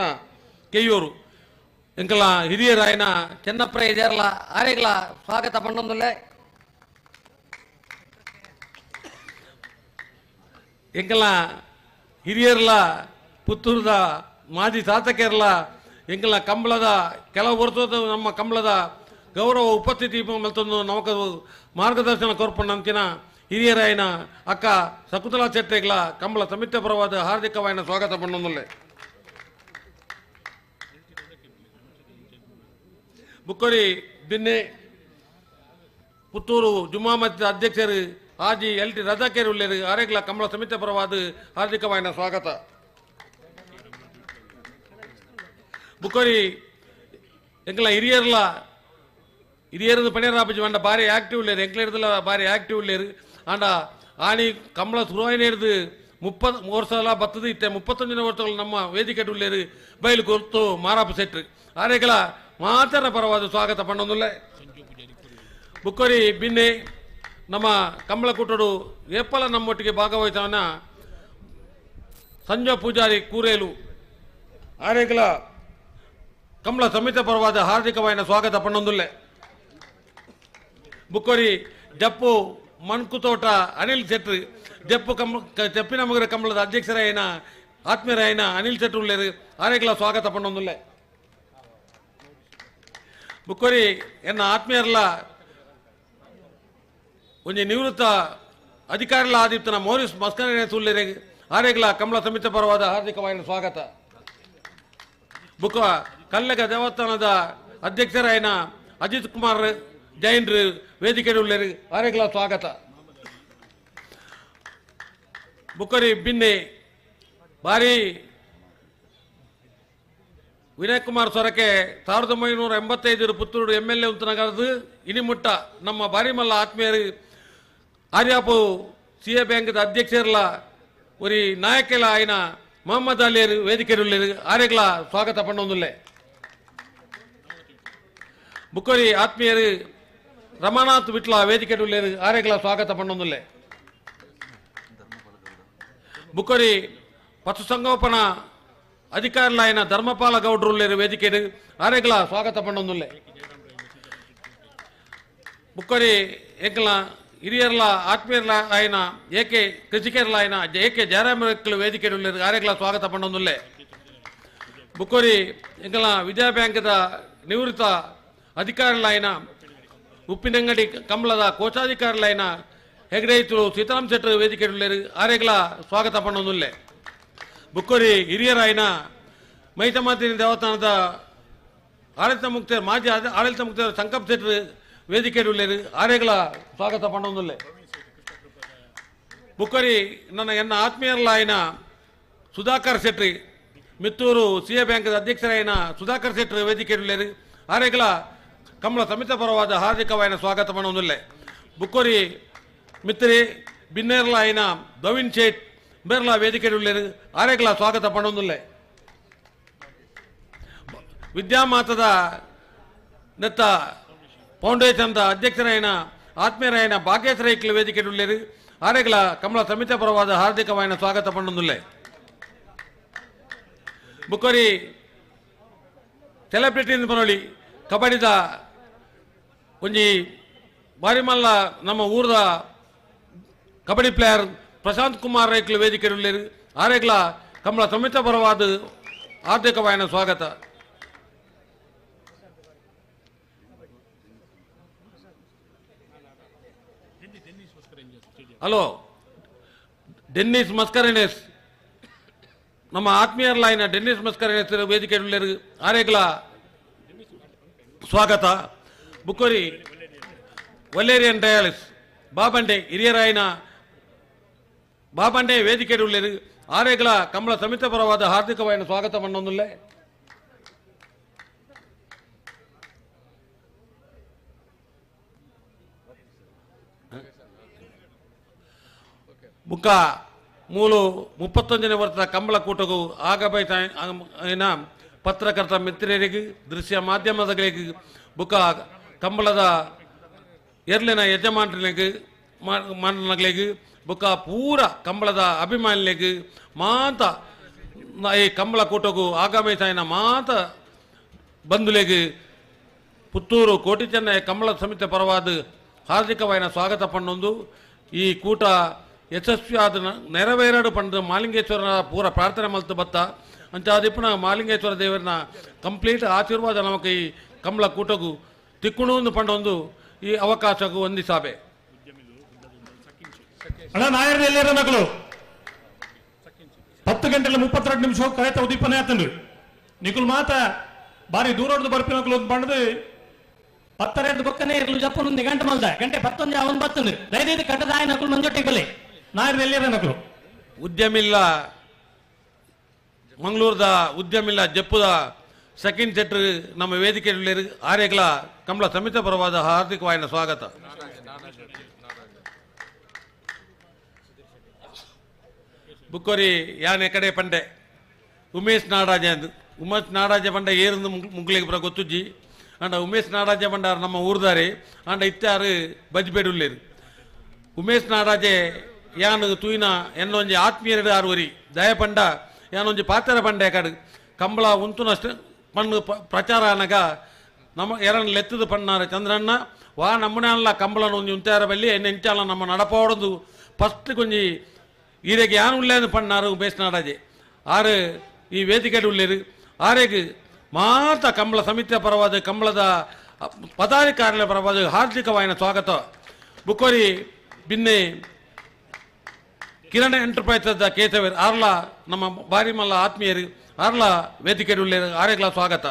ಕೆಯ್ಯೂರು ಎಂಕಲ ಹಿರಿಯರಾಯನ ಚೆನ್ನಪ್ಪ ಇದೇರ್ಲ ಆರೆಗ್ಲ ಸ್ವಾಗತ ಪಣ್ಣೊಂದುಲ್ಲೆ. ಎಂಕಲ ಹಿರಿಯರ್ಲ ಪುತ್ತೂರ್ದ ಮಾಜಿ ಶಾಸಕರ್ಲ ಎಂಕಲ ಕಂಬಳದ ಕೆಲವು ವರ್ಷದ ನಮ್ಮ ಕಂಬಳದ ಗೌರವ ಉಪಸ್ಥಿತಿ ಮತ್ತೊಂದು ನಮಕ ಮಾರ್ಗದರ್ಶನ ಕೊರ್ಪಣ್ಣಂತಿನ ಹಿರಿಯರಾಯನ ಅಕ್ಕ ಶಕುಂತಲಾ ಶೆಟ್ಟಿಗಳ ಕಂಬಳ ಸಮಿತಿ ಪರವಾದ ಹಾರ್ದಿಕವಾಯನ ಸ್ವಾಗತ ಪಣ್ಣೊಂದುಲ್ಲೆ. ಬುಕ್ಕೊರಿ ಬಿನ್ನೆ ಪುತ್ತೂರು ಜುಮ್ಮಾ ಮಸ್ಜಿದ್ ಅಧ್ಯಕ್ಷರು ಹಾಜಿ ಎಲ್ ಟಿ ರಜಾಕೇರು ಉಳ್ಳೇರು ಆರೆಗ್ಲ ಕಂಬಳ ಸಮಿತಿ ಪರವಾದ ಹಾರ್ದಿಕವಾಯನ ಸ್ವಾಗತ. ಬುಕ್ಕೊರಿ ಎಂಕಲ ಹಿರಿಯರ್ಲ ಹಿರಿಯರದು ಪಣಿಯರಾಪಜಿ వంట ಭಾರಿ ಆಕ್ಟಿವ್ ಉಳ್ಳೇರು ಎಂಕ್ಲ ಭಾರಿ ಆಕ್ಟಿವ್ ಉಳ್ಳೇರು ಆಂಡ ಆಣಿ ಕಂಬಳ ಸುರುವಾಯಿನೇರ್ದು 30 ವರ್ಷ ಬತ್ತದ ಇತ್ತೆ 31 ವರ್ಷಗಳು ನಮ್ಮ ವೇದಿಕೆ ಉಳ್ಳೇರು ಬಯಲು ಗುರ್ತು ಮಾರಾಪು ಸೆಟ್ರು ಆರೆಗಳ ಮಾತರ ಪರವಾದ ಸ್ವಾಗತ ಪಣ್ಣೊಂದುಲ್ಲೆ. ಬುಕ್ಕೊರಿ ಬಿನ್ನೆ ನಮ್ಮ ಕಂಬಳ ಕೂಟಡು ಏಪಲ ನಮ್ಮೊಟ್ಟಿಗೆ ಭಾಗವಹಿಸವನ ಸಂಜೆ ಪೂಜಾರಿ ಕೂರೇಲು ಆರೆಗಳ ಕಂಬಳ ಸಮಿತಿ ಪರವಾದ ಹಾರ್ದಿಕವಾಯಿನ ಸ್ವಾಗತ ಪಣ್ಣೊಂದುಲ್ಲೆ. ಬುಕ್ಕೊರಿ ಜಪ್ಪು ಮನ್ಕುತೋಟ ಅನಿಲ್ ಶೆಟ್ರು ಜಪ್ಪು ಕಂಬ ಜಪ್ಪಿನ ಮಗರ ಕಂಬಳದ ಅಧ್ಯಕ್ಷರಾಯನ ಆತ್ಮೀಯರಾಯನ ಅನಿಲ್ ಶೆಟ್ರು ಉಳ್ಳೇರು ಆರೆಗಳ ಸ್ವಾಗತ ಪಣ್ಣೊಂದುಲ್ಲೆ. ಬುಕ್ಕೊರಿ ಎನ್ನ ಆತ್ಮೀಯರ್ಲ ಒಂಜಿ ನಿವೃತ್ತ ಅಧಿಕಾರಿಲ ಆದಿತ್ಯನ ಮೌರಿಸ್ ಮಸ್ಕರೇನೆ ಸುಳ್ಳೇರೆ ಆರೆಗಳ ಕಂಬಳ ಸಮಿತಿ ಪರವಾದ ಹಾರ್ದಿಕವಾಯಿನ ಸ್ವಾಗತ. ಬುಕ್ಕ ಕಲ್ಲಗ ದೇವಸ್ಥಾನದ ಅಧ್ಯಕ್ಷರಾಯನ ಅಜಿತ್ ಕುಮಾರ್ ಜೈನ್ರು ವೇದಿಕೆ ಉಳ್ಳೇರು ಆರೆಗಳ ಸ್ವಾಗತ. ಬುಕ್ಕರಿ ಬಿನ್ನೆ ಭಾರಿ ವಿನಯ್ ಕುಮಾರ್ ಸೊರಕೆ 1985 ಪುತ್ತೂರು ಎಮ್ ಎಲ್ ಎ ಉಂತನಗರದು ಇನಿಮುಟ್ಟ ನಮ್ಮ ಬಾರಿಮಲ್ಲ ಆತ್ಮೀಯರು ಆರ್ಯಾಪು ಸಿ ಎ ಬ್ಯಾಂಕ್ದ ಅಧ್ಯಕ್ಷರ್ಲ ಒರಿ ನಾಯಕೆಲ ಆಯ್ನ ಮೊಹಮ್ಮದ್ ಅಲಿಯರು ವೇದಿಕೆ ಉಳ್ಳೇರು ಆರೆಗಳ ಸ್ವಾಗತ ಪಣ್ಣೊಂದುಲ್ಲೆ. ಬುಕ್ಕೊರಿ ಆತ್ಮೀಯರು ರಮಾನಾಥ್ ವಿಟ್ಲ ವೇದಿಕೆ ಉಳ್ಳೇರು ಆರೆಗಳ ಸ್ವಾಗತ ಪಣ್ಣೊಂದುಲ್ಲೆ. ಬುಕ್ಕೊರಿ ಪಶುಸಂಗೋಪನಾ ಅಧಿಕಾರಿಲಾಯನ ಧರ್ಮಪಾಲ ಗೌಡ್ರು ಉಳ್ಳೇರು ವೇದಿಕೆ ಆರೆಗಳ ಸ್ವಾಗತ ಪಣ್ಣೊಂದುಲ್ಲೆ. ಬುಕ್ಕೊರಿ ಎಂಕಲ ಹಿರಿಯರ್ಲ ಆತ್ಮೀಯರ್ಲ ಆಯ್ನ ಎ ಕೆ ಕೃಷಿಕರ್ಲ ಆಯ್ನ ಎ ಕೆ ಜಯರಾಮಕ್ಲು ವೇದಿಕೆ ಉಳ್ಳೇರು ಆರೆಗಳ ಸ್ವಾಗತ ಪಣ್ಣೊಂದುಲ್ಲೆ. ಬುಕ್ಕೊರಿ ಎಂಕಲ ವಿಜಯ ಬ್ಯಾಂಕ್ದ ನಿವೃತ್ತ ಅಧಿಕಾರಿಲಾಯನ ಉಪ್ಪಿನಂಗಡಿ ಕಂಬಳದ ಕೋಶಾಧಿಕಾರಿಲಾಯನ ಹೆಗಡೆಯಿತು ಸೀತಾರಾಮ್ ಶೆಟ್ಟರ್ ವೇದಿಕೆ ಉಳ್ಳೇರು ಆರೆಗಳ ಸ್ವಾಗತ ಪಣ್ಣೊಂದುಲ್ಲೆ. ಬುಕ್ಕೊರಿ ಹಿರಿಯರಾಯನ ಮೈಸಮಾತಿನ ದೇವಸ್ಥಾನದ ಆಡಳಿತ ಮುಕ್ತಿಯರ್ ಮಾಜಿ ಆಡಳಿತ ಮುಕ್ತಿಯರ್ ಸಂಕಪ್ ಶೆಟ್ಟರ್ ವೇದಿಕೆ ಉಳ್ಳೇರು ಆರೆಗಳ ಸ್ವಾಗತ ಪಣ್ಣೊಂದುಲ್ಲೆ. ಬುಕ್ಕೊರಿ ನನ್ನ ಎನ್ನ ಆತ್ಮೀಯರ್ಲಾಯನ ಸುಧಾಕರ್ ಶೆಟ್ಟಿ ಮಿತ್ತೂರು ಸಿ ಎ ಬ್ಯಾಂಕ್ದ ಅಧ್ಯಕ್ಷರಾಯನ ಸುಧಾಕರ್ ಶೆಟ್ಟರ್ ವೇದಿಕೆ ಉಳ್ಳೇರು ಆರೆಗಳ Kambala ಸಮಿತಿ ಪರವಾದ ಹಾರ್ದಿಕವಾಯಿನ ಸ್ವಾಗತ ಪಣೊಂದುಲ್ಲೆ. ಬುಕ್ಕೊರಿ ಮಿತ್ರಿ ಬಿನ್ನೇರ್ಲ ಆಯಿನ ದವಿನ್ ಶೇಟ್ ಬೇರ್ಲ ವೇದಿಕೆ ಉಲ್ಲೇರು ಆರೆಗ್ಲ ಸ್ವಾಗತ ಪಣೊಂದುಲ್ಲೆ. ವಿದ್ಯಾಮಾತದ ನೆತ್ತ ಫೌಂಡೇಶನ್ದ ಅಧ್ಯಕ್ಷರಾಯಿನ ಆತ್ಮೀಯರಾಯಿನ ಭಾಗ್ಯೇಶ್ ರೈಕ್ಲ ವೇದಿಕೆ ಉಲ್ಲೇರು ಆರೆಗ್ಲ ಕಮಲ ಸಮಿತಿ ಪರವಾದ ಹಾರ್ದಿಕವಾಯಿನ ಸ್ವಾಗತ ಪಣೊಂದುಲ್ಲೆ. ಬುಕ್ಕೊರಿ ಸೆಲೆಬ್ರಿಟಿ ಪನೊಳಿ ಕಬಡ್ಡಿದ ಒಂಜಿ ಬಾರಿಮಲ್ಲ ನಮ್ಮ ಊರದ ಕಬಡ್ಡಿ ಪ್ಲೇಯರ್ ಪ್ರಶಾಂತ್ ಕುಮಾರ್ ರೈಕ್ಲು ವೇದಿಕೆ ಉಲ್ಲೇರು ಆರೆಗ್ಲ ಕಮಲ ಸಮಿತಿ ಪರವಾದ ಹಾರ್ದಿಕವಾಯಿನ ಸ್ವಾಗತ. ಹಲೋ ಡೆನ್ನಿಸ್ ಮಸ್ಕರೇನೆಸ್ ನಮ್ಮ ಆತ್ಮೀಯರ್ಲಾಯಿನ ಡೆನ್ನಿಸ್ ಮಸ್ಕರೇನೆಸ್ ವೇದಿಕೆ ಉಲ್ಲೇರು ಆರೆಗ್ಲ ಸ್ವಾಗತ. ಬುಕ್ಕೊರಿ ವಲೇರಿಯನ್ ಡಯಾಲಿಸ್ ಬಾಬಂಡೆ ಹಿರಿಯರಾಯಿನ ಬಾಬಂಡೆ ವೇದಿಕೆ ಉಲ್ಲೇರು ಆರೆಗ್ಲ ಕಮಲ ಸಮಿತಿ ಪರವಾದ ಹಾರ್ದಿಕವಾಯಿನ ಸ್ವಾಗತ ಪಣ್ಣೊಂದುಲ್ಲೆ. ಬುಕ್ಕ ಮೂಲು 31ನೇ ವರ್ಷದ ಕಂಬಳ ಕೂಟಗೂ ಆಗಬೈನ ಪತ್ರಕರ್ತ ಮಿತ್ರರಿಗೆ ದೃಶ್ಯ ಮಾಧ್ಯಮದಗಳಿಗೆ ಬುಕ್ಕ ಕಂಬಳದ ಎರ್ಲಿನ ಯಜಮಾನರಿಗೆ ಮಾನಗಳಿಗೆ ಬುಕ್ಕ ಪೂರ ಕಂಬಳದ ಅಭಿಮಾನಿಗಳಿಗೆ ಮಾತ ಈ ಕಂಬಳ ಕೂಟಗೂ ಆಗಮಿಸಾಯಿನ ಮಾತ ಬಂಧುಲೆಗೆ ಪುತ್ತೂರು ಕೋಟಿ ಚೆನ್ನೈ ಕಂಬಳ ಸಮಿತಿ ಪರವಾದ ಹಾರ್ದಿಕವಾಯಿನ ಸ್ವಾಗತ ಪಣ್ಣೊಂದು ಈ ಕೂಟ ಯಶಸ್ವಿಯಾದ ನೆರವೇರಡು ಪಂಡು ಮಾಲಿಂಗೇಶ್ವರನ ಪೂರ ಪ್ರಾರ್ಥನೆ ಮಲ್ತು ಬತ್ತ ಅಂಚಾದಿಪ್ಪನ ಮಾಲಿಂಗೇಶ್ವರ ದೇವರನ್ನ ಕಂಪ್ಲೀಟ್ ಆಶೀರ್ವಾದ ನಮಕ್ ಈ ಕಂಬಳ ಕೂಟಗೂ ತಿಕ್ಕುಣು ಪಂಡೊಂದು ಈ ಅವಕಾಶಕ್ಕೂ ವಂದಿಸಾಬೆ. ಅಣ್ಣ ನಾಯರ್ ಮಕ್ಕಳು 10 ಗಂಟೆ 32 ನಿಮಿಷ ಕರೆತ ಉದೀಪನೆ ಆತನ್ರಿ ನಿಕುಲ್ ಮಾತ ಬಾರಿ ದೂರ ಬರ್ಪಿನ ಬಂಡದು 10 ಬೊಕ್ಕನೆ ಇರಲು ಜಪ್ಪನೊಂದು ಗಂಟೆ ಮಲ್ದ ಗಂಟೆ 11 ಅವನ್ ಬತ್ತಂದ್ರಿ ದಯದೈದು ಕಟ್ಟದಾಯ ನಕುಲ್ ಮಂಜೊಟ್ಟಿಗಲೆ ನಾಯರ್ ಎಲ್ಲಿರ ನಕಲು. ಉದ್ಯಮಿಲ್ಲ ಮಂಗಳೂರದ ಉದ್ಯಮಿಲ್ಲ ಜಪ್ಪುದ ಸೆಕೆಂಡ್ ಸೆಟ್ ನಮ್ಮ ವೇದಿಕೆ ಆರ್ಯಗಳ ಕಮಲ ಸಮಿತಿ ಪರವಾದ ಹಾರ್ದಿಕವಾಯಿನ ಸ್ವಾಗತ. ಬುಕ್ಕೊರಿ ಯಾನೆ ಕಡೆ ಪಂಡೆ ಉಮೇಶ್ ನಾಡಾಜೆ ಅಂದು ಉಮೇಶ್ ನಾಡಾಜೆ ಪಂಡೆ ಏருந்து ಮುಗ್ಲಿಗೆ ಪುರ ಗೊತ್ತುಜ್ಜಿ ಅಂಡ ಉಮೇಶ್ ನಾಡಾಜೆ ಪಂಡಾರ್ ನಮ್ಮ ಊರ್ದಾರೆ ಅಂಡ ಇತ್ತಾರು ಬಜ್ಬೇಡು ಉಲ್ಲೇರು. ಉಮೇಶ್ ನಾಡಾಜೆ ಯಾನು ತೂಯಿನ ಎನ್ನೊಂಜಿ ಆತ್ಮೀಯರು ಆರುವರಿ ದಯ ಪಂಡ ಯಾನೊಂಜಿ ಪಾತ್ರ ಪಂಡೆ ಕಾಡು ಕಂಬಳ ಉಂತುನಷ್ಟು ಪಣ್ಣು ಪ್ರಚಾರ ಅನಗ ನಮ್ಮ ಎರನ್ ಲೆತ್ತದು ಪಣ್ಣಾರ ಚಂದ್ರಣ್ಣ ವಾ ನಮ್ಮನೆಲ್ಲ ಕಂಬಳನ ಒಂಜಿ ಉಂತಾರ ಬಲ್ಲಿ ಎನ್ನ ನಮ್ಮ ನಡಪೋಡದು ಫಸ್ಟ್ ಕೊಂಜಿ ಈರೆಗೆ ಯಾನು ಉಳ್ಳೇನು ಪಣ್ಣಾರು ಉಮೇಶ್ ನಾಡಾಜೆ ಆರು ಈ ವೇದಿಕೆ ಉಳ್ಳೇರು ಆರೆಗೆ ಮಾತ ಕಂಬಳ ಸಮಿತಿಯ ಪರವಾದ ಕಂಬಳದ ಪದಾಧಿಕಾರಿಗಳ ಪರವಾದ ಹಾರ್ದಿಕವಾಯಿನ ಸ್ವಾಗತ. ಬುಕ್ಕೋರಿ ಬಿನ್ನೆ ಕಿರಣ ಎಂಟರ್ಪ್ರೈಸಸ್ ಕೇಶವರ್ ಆರ್ಲ ನಮ್ಮ ಬಾರಿಮಲ್ಲ ಆತ್ಮೀಯರು ಆರ್ಲ ವೇದಿಕೆ ಉಳ್ಳೇರು ಆರೆಗ್ಲ ಸ್ವಾಗತ.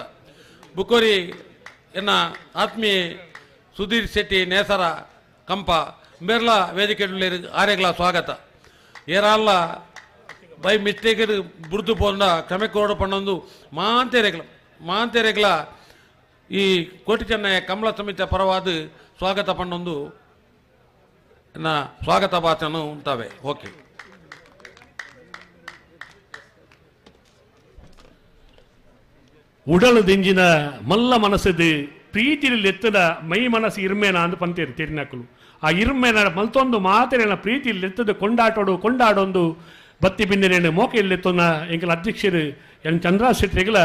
ಬುಕ್ಕೋರಿ ಎನ್ನ ಆತ್ಮೀಯ ಸುಧೀರ್ ಶೆಟ್ಟಿ ನೇಸರ ಕಂಪ ಮೇರ್ಲ ವೇದಿಕೆ ಉಳ್ಳೇರು ಆರೆಗ್ಲ ಸ್ವಾಗತ. ಏರಾಲ್ಲ ಬೈ ಮಿಸ್ಟೇಕ್ ಬುರ್ದು ಪೋಂಡ ಕ್ಷಮೆ ಕೋಡು ಪಣ್ಣೊಂದು ಮಾಂತೇರೆಗ್ಲ ಮಾಂತೇರೆಗ್ಲ ಈ ಕೋಟಿ ಚೆನ್ನಯ್ಯ ಕಮಲ ಸಮಿತಿಯ ಪರವಾದ ಸ್ವಾಗತ ಪಣ್ಣೊಂದು ಸ್ವಾಗತ ಭಾಷಣ ಉಂಟಾವೆ. ಓಕೆ ಉಡಲು ದಿಂಜಿನ ಮಲ್ಲ ಮನಸ್ಸದು ಪ್ರೀತಿಯಲ್ಲಿ ಎತ್ತದ ಮೈ ಮನಸ್ಸು ಇರ್ಮೇನ ಅಂದು ಪಂತೇರು ತೆರಿನಕಲು ಆ ಇರ್ಮೇನ ಮಲ್ತೊಂದು ಮಾತೆರೆನ ಪ್ರೀತಿಯಲ್ಲಿ ಎತ್ತದ ಕೊಂಡಾಟೋಡು ಕೊಂಡಾಡೊಂದು ಬತ್ತಿ ಬಿಂದಿನೇನು ಮೋಕೆಯಲ್ಲಿ ಎತ್ತೊನ್ನ ಎಂಕಲ ಅಧ್ಯಕ್ಷರು ಎನ್ ಚಂದ್ರ ಶೆಟ್ಟಿಗಳ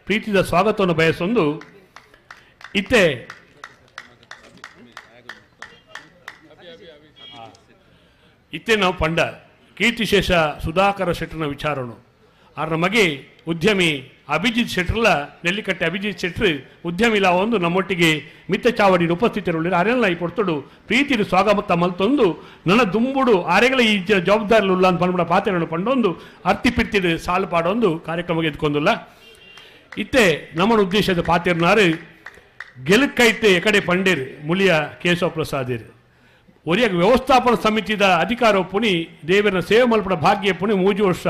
ಪ್ರೀತಿದ ಸ್ವಾಗತವನ್ನು ಬಯಸೊಂದು ಇತ್ತೆ ಇತ್ತೆ ನಾವು ಪಂಡ ಕೀರ್ತಿಶೇಷ ಸುಧಾಕರ ಶೆಟ್ಟರ್ನ ವಿಚಾರಣು ಆರ್ನ ಮಗೆ ಉದ್ಯಮಿ ಅಭಿಜಿತ್ ಶೆಟ್ಟರ್ಲ ನೆಲ್ಲಿಕಟ್ಟೆ ಅಭಿಜಿತ್ ಶೆಟ್ಟರ್ ಉದ್ಯಮಿಲ ಒಂದು ನಮ್ಮೊಟ್ಟಿಗೆ ಮಿತ್ತ ಚಾವಡಿ ಉಪಸ್ಥಿತರುಳ್ಳಿ ಆರೆಲ್ಲ ಈ ಪೊರ್ತುಡು ಪ್ರೀತಿರು ಸ್ವಾಗತ ಮಲ್ತೊಂದು ನನ್ನ ದುಂಬುಡು ಆರೆಗಳ ಈ ಜವಾಬ್ದಾರಿ ಉಲ್ಲ ಅಂತ ಪಂಡ ಪಾತ್ರೆಗಳನ್ನು ಪಂಡೊಂದು ಅರ್ತಿ ಪಿರ್ತಿಡು ಸಾಲು ಪಾಡೊಂದು ಕಾರ್ಯಕ್ರಮಕ್ಕೆ ಎದ್ಕೊಂದುಲ್ಲ. ಇತ್ತೆ ನಮ್ಮ ಉದ್ದೇಶದ ಪಾತಿರ್ನಾರು ಗೆಲುಕೈತೆ ಎಕಡೆ ಪಂಡೇರು ಮುಳಿಯ ಕೇಶವ ಪ್ರಸಾದಿರು ಒರಿಯಾಗ ವ್ಯವಸ್ಥಾಪನಾ ಸಮಿತಿದ ಅಧಿಕಾರ ಪುನಿ ದೇವರನ ಸೇವೆ ಮಲ್ಪಡ ಭಾಗ್ಯ ಪುನಿ 3 ವರ್ಷ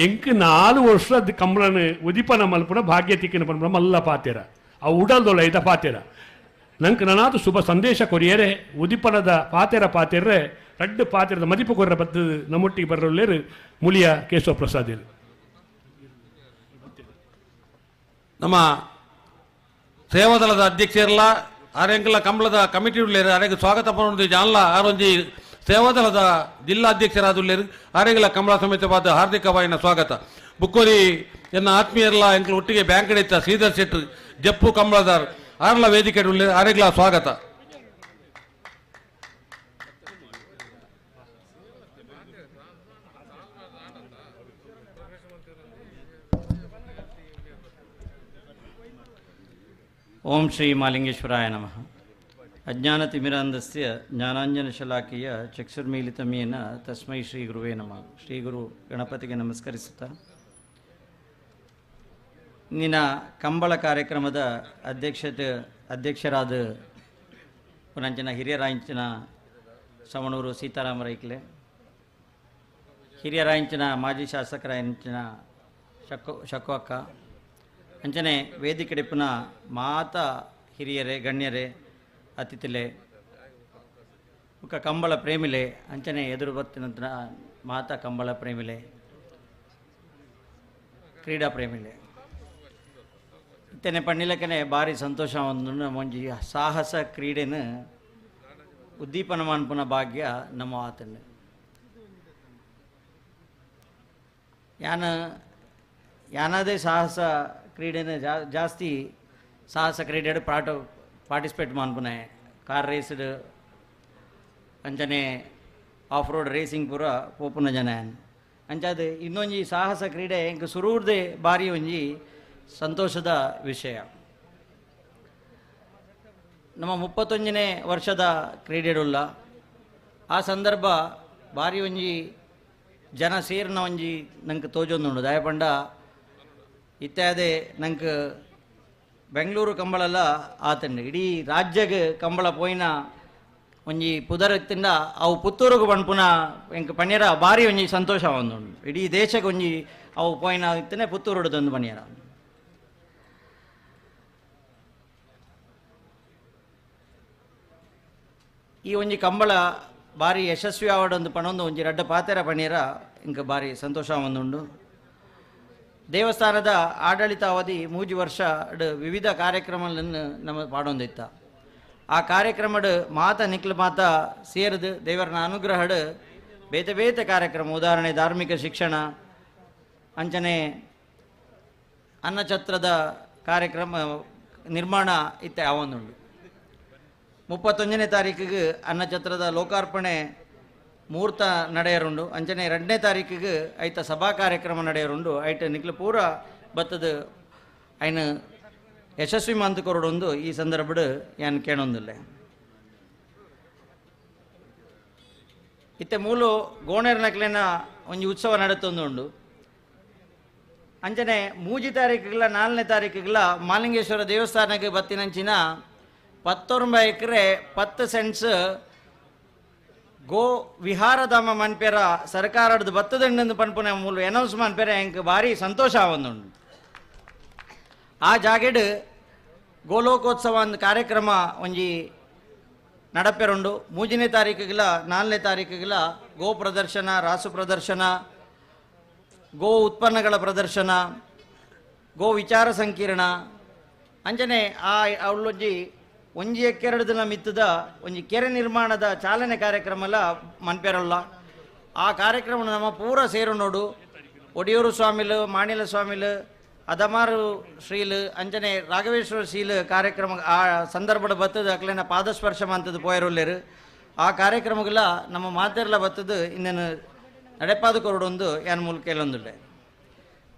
ಎಂಕ್ 4 ವರ್ಷ ಕಂಬಳನ ಉದಿಪನ ಮಲ್ಪುನ ಭಾಗ್ಯ ತಿಕ್ಕಿನ ಪನ್ಪುನ ಮಲ್ಲ ಪಾತೆರ ಆ ಉಡಲ್ದೊಳ ಐತ ಪಾತೆರ ನಂಗೆ ನನಾತು ಶುಭ ಸಂದೇಶ ಕೊರಿಯರೆ ಉದಿಪನದ ಪಾತೆರ ಪಾತೆರ್ರೆ ರಡ್ಡು ಪಾತೆರದ ಮದಿಪು ಕೊರ್ರ ಬದ್ದು ನಮ್ಮೊಟ್ಟಿಗೆ ಬರಲೇರು ಮುಳಿಯ ಕೇಶವ ಪ್ರಸಾದ್. ನಮ್ಮ ಸೇವಾದಳದ ಅಧ್ಯಕ್ಷರಲ್ಲ ಆರೆಂಕಲ ಕಂಬಳದ ಕಮಿಟಿ ಉಳ್ಳೇರು ಆರೆಗೆ ಸ್ವಾಗತ ಪನೊಂದು ಜಾನ್ಲ ಆರೊಂಜಿ ಸೇವಾದಳದ ಜಿಲ್ಲಾಧ್ಯಕ್ಷರಾದುಳ್ಳೇರು ಆರೆಂಗಲ ಕಂಬಳ ಸಮೇತವಾದ ಹಾರ್ದಿಕವಾಯಿನ ಸ್ವಾಗತ. ಬುಕ್ಕೋರಿ ಎನ್ನ ಆತ್ಮೀಯರಲ್ಲ ಎಂಕಲ್ ಒಟ್ಟಿಗೆ ಬ್ಯಾಂಕ್ ಇತ್ತ ಶ್ರೀಧರ್ ಶೆಟ್ರು ಜಪ್ಪು ಕಂಬಳದಾರ್ ಆರ್ಲ ವೇದಿಕೆ ಉಳ್ಳೇರು ಆರೆಗ್ಲ ಸ್ವಾಗತ. ಓಂ ಶ್ರೀ ಮಾಲಿಂಗೇಶ್ವರಾಯ ನಮಃ. ಅಜ್ಞಾನತಿಮಿರಾಂಧಸ್ಯ ಜ್ಞಾನಾಂಜನಶಲಾಕೆಯ ಚಕ್ಷುರ್ಮೀಲಿತಮೇನ ತಸ್ಮೈ ಶ್ರೀ ಗುರುವೇ ನಮಃ. ಶ್ರೀ ಗುರು ಗಣಪತಿಗೆ ನಮಸ್ಕರಿಸುತ್ತಾ ಇಂದಿನ ಕಂಬಳ ಕಾರ್ಯಕ್ರಮದ ಅಧ್ಯಕ್ಷರಾದ ಪುನಂಚಿನ ಹಿರಿಯರಾಂಚಿನ ಸವಣೂರು ಸೀತಾರಾಮ ರೈಕ್ಲೆ, ಹಿರಿಯರಾಂಚಿನ ಮಾಜಿ ಶಾಸಕರಾಂಚಿನ ಶಕ್ವಕ್ಕ, ಅಂಚನೆ ವೇದಿಕೆಡಿಪ್ಪುನ ಮಾತ ಹಿರಿಯರೇ ಗಣ್ಯರೇ ಅತಿಥಿಲೆ ಮುಖ ಕಂಬಳ ಪ್ರೇಮಿಲೆ ಅಂಚನೆ ಎದುರು ಬತ್ತಿನಂತರ ಮಾತಾ ಕಂಬಳ ಪ್ರೇಮಿಲೆ ಕ್ರೀಡಾ ಪ್ರೇಮಿಲೆ ಇತ್ತನೆ ಪಣ್ಣಿಲಕನೆ ಭಾರಿ ಸಂತೋಷ ಒಂದು ಒಂಜಿ ಸಾಹಸ ಕ್ರೀಡೆನ ಉದ್ದೀಪನ ಮನ್ಪುನ ಭಾಗ್ಯ ನಮ್ಮ ಆತನ ಯಾನ ಯಾನಾದೇ ಸಾಹಸ ಕ್ರೀಡೆನ ಜಾಸ್ತಿ ಸಾಹಸ ಕ್ರೀಡೆ ಪಾರ್ಟಿಸಿಪೇಟ್ ಮನ್ಪುನೆ ಕಾರ್ ರೇಸ್ಡ್ ಅಂಚನೆ ಆಫ್ ರೋಡ್ ರೇಸಿಂಗ್ ಪೂರ ಪೋಪುನ ಜನ ಅಂಚಾದ ಇನ್ನೊಂಜಿ ಸಾಹಸ ಕ್ರೀಡೆ ಎಂಕ್ ಸುರೂರ್ದೆ ಭಾರಿ ಒಂಜಿ ಸಂತೋಷದ ವಿಷಯ. ನಮ್ಮ 31ನೇ ವರ್ಷದ ಕ್ರೀಡೆಡುಲ್ಲ ಆ ಸಂದರ್ಭ ಭಾರಿ ಒಂಜಿ ಜನ ಸೇರಿನ ಒಂಜಿ ನಂಗೆ ತೋಜೊಂದುಂಡು. ದಯಪಂಡ ಇತ್ಯಾದೆ ನಂಗೆ ಬೆಂಗಳೂರು ಕಂಬಳಲ್ಲ ಆತಂಡು ಇಡೀ ರಾಜ್ಯಗೆ ಕಂಬಳ ಪೋಯಿನ ಒಂಜಿ ಪುದರ್ ಇತ್ತಿಂದ ಅವು ಪುತ್ತೂರುಗು ಪನ್ಪುನ ಎಂಕ್ ಪಣ್ಯರ ಭಾರಿ ಒಂಜಿ ಸಂತೋಷ ಒಂದುಂಡು. ಇಡೀ ದೇಶಕ್ಕೆ ಒಂಜಿ ಅವು ಪೋಯಿನ ಇತ್ತನೆ ಪುತ್ತೂರುಡ್ದೊಂದು ಪಣ್ಯರ. ಈ ಒಂಜಿ ಕಂಬಳ ಭಾರಿ ಯಶಸ್ವಿ ಆವಡೊಂದು ಪಣೊಂದು ಒಂಜಿ ರಡ್ಡ ಪಾತೆರ ಪಣೀರ ಇಂಕ ಭಾರಿ ಸಂತೋಷ ಒಂದುಂಡು. ದೇವಸ್ಥಾನದ ಆಡಳಿತ ಅವಧಿ 3 ವರ್ಷ ವಿವಿಧ ಕಾರ್ಯಕ್ರಮಗಳನ್ನು ನಮ್ಮ ಪಾಡೊಂದಿತ್ತ. ಆ ಕಾರ್ಯಕ್ರಮಡ್ ಮಾತ ನಿಕ್ಲು ಮಾತ ಸೇರಿದು ದೇವರನ ಅನುಗ್ರಹಡ್ ಬೇತೆ ಬೇತೆ ಕಾರ್ಯಕ್ರಮ, ಉದಾಹರಣೆ ಧಾರ್ಮಿಕ ಶಿಕ್ಷಣ, ಅಂಚನೆ ಅನ್ನಛತ್ರದ ಕಾರ್ಯಕ್ರಮ ನಿರ್ಮಾಣ ಇತ್ತ ಯಾವೊಂದುಂಡು. 31ನೇ ತಾರೀಕಿಗೆ ಅನ್ನಛತ್ರದ ಲೋಕಾರ್ಪಣೆ ಮುಹೂರ್ತ ನಡೆಯರುಂಡು. ಅಂಚನೆ 2ನೇ ತಾರೀಕಿಗೆ ಐತ ಸಭಾ ಕಾರ್ಯಕ್ರಮ ನಡೆಯರುಂಡು. ಐಟ ನಿಕ್ಲು ಪೂರ ಬತ್ತದ ಐನ ಯಶಸ್ವಿ ಮಂತ್ ಕೊರಡೊಂದು ಈ ಸಂದರ್ಭಡ್ ಯಾನ್ ಕೇಳೊಂದಿಲ್ಲ. ಇತ್ತೆ ಮೂಲು ಗೋಣೇರ್ ನಕ್ಲೆನ ಒಂಜಿ ಉತ್ಸವ ನಡತೊಂದುಂಡು. ಅಂಚನೆ 3 ತಾರೀಕಿಗೆಲ್ಲ 4ನೇ ತಾರೀಕಿಗೆಲ್ಲ ಮಾಲಿಂಗೇಶ್ವರ ದೇವಸ್ಥಾನಕ್ಕೆ ಬತ್ತಿನಂಚಿನ 19 ಎಕರೆ 10 ಸೆಂಟ್ಸ್ ಗೋ ವಿಹಾರಧಾಮ ಮನ್ಪೇರ ಸರ್ಕಾರದ ಬತ್ತದಂಡಂದು ಪನ್ಪುನ ಮೂಲು ಅನೌನ್ಸ್ ಮನ್ಪೇರ ಎಂಕ್ ಭಾರಿ ಸಂತೋಷ ಆವೊಂದುಂಡು. ಆ ಜಾಗೆಡ್ ಗೋಲೋಕೋತ್ಸವ ಒಂದು ಕಾರ್ಯಕ್ರಮ ಒಂಜಿ ನಡಪೆರುಂಡು. 3ನೇ ತಾರೀಕಿಗೆಲ್ಲ 4ನೇ ತಾರೀಕಿಗೆಲ್ಲ ಗೋ ಪ್ರದರ್ಶನ, ರಾಸು ಪ್ರದರ್ಶನ, ಗೋ ಉತ್ಪನ್ನಗಳ ಪ್ರದರ್ಶನ, ಗೋ ವಿಚಾರ ಸಂಕಿರಣ, ಅಂಚನೆ ಆ ಅವಳೊಂಜಿ ಒಂಜಿ ಎಕ್ಕೆರಡು ದಿನ ಮಿತ್ತದ ಒಂಜಿ ಕೆರೆ ನಿರ್ಮಾಣದ ಚಾಲನೆ ಕಾರ್ಯಕ್ರಮ ಎಲ್ಲ ಮನ್ಪೆರಲ್ಲ. ಆ ಕಾರ್ಯಕ್ರಮ ನಮ್ಮ ಪೂರ ಸೇರು ನೋಡು. ಒಡಿಯೂರು ಸ್ವಾಮಿಲು, ಮಾಣಿಲ ಸ್ವಾಮಿಲು, ಅದಮಾರು ಶ್ರೀಲು, ಅಂಚನೆ ರಾಘವೇಶ್ವರ ಶ್ರೀಲು ಕಾರ್ಯಕ್ರಮ ಆ ಸಂದರ್ಭದ ಬತ್ತದ ಅಕ್ಲೇನ ಪಾದಸ್ಪರ್ಶ ಮಂತದ್ದು ಪೋಯರುಲ್ಲೇರು. ಆ ಕಾರ್ಯಕ್ರಮಗೆಲ್ಲ ನಮ್ಮ ಮಾತೆರ್ಲ ಬತ್ತದು ಇನ್ನೇನು ನಡೆಪಾದ ಕೊರಡೊಂದು ಯಾನ್ ಮೂಲಕ ಎಲ್ಲೊಂದುಲ್ಲೆ.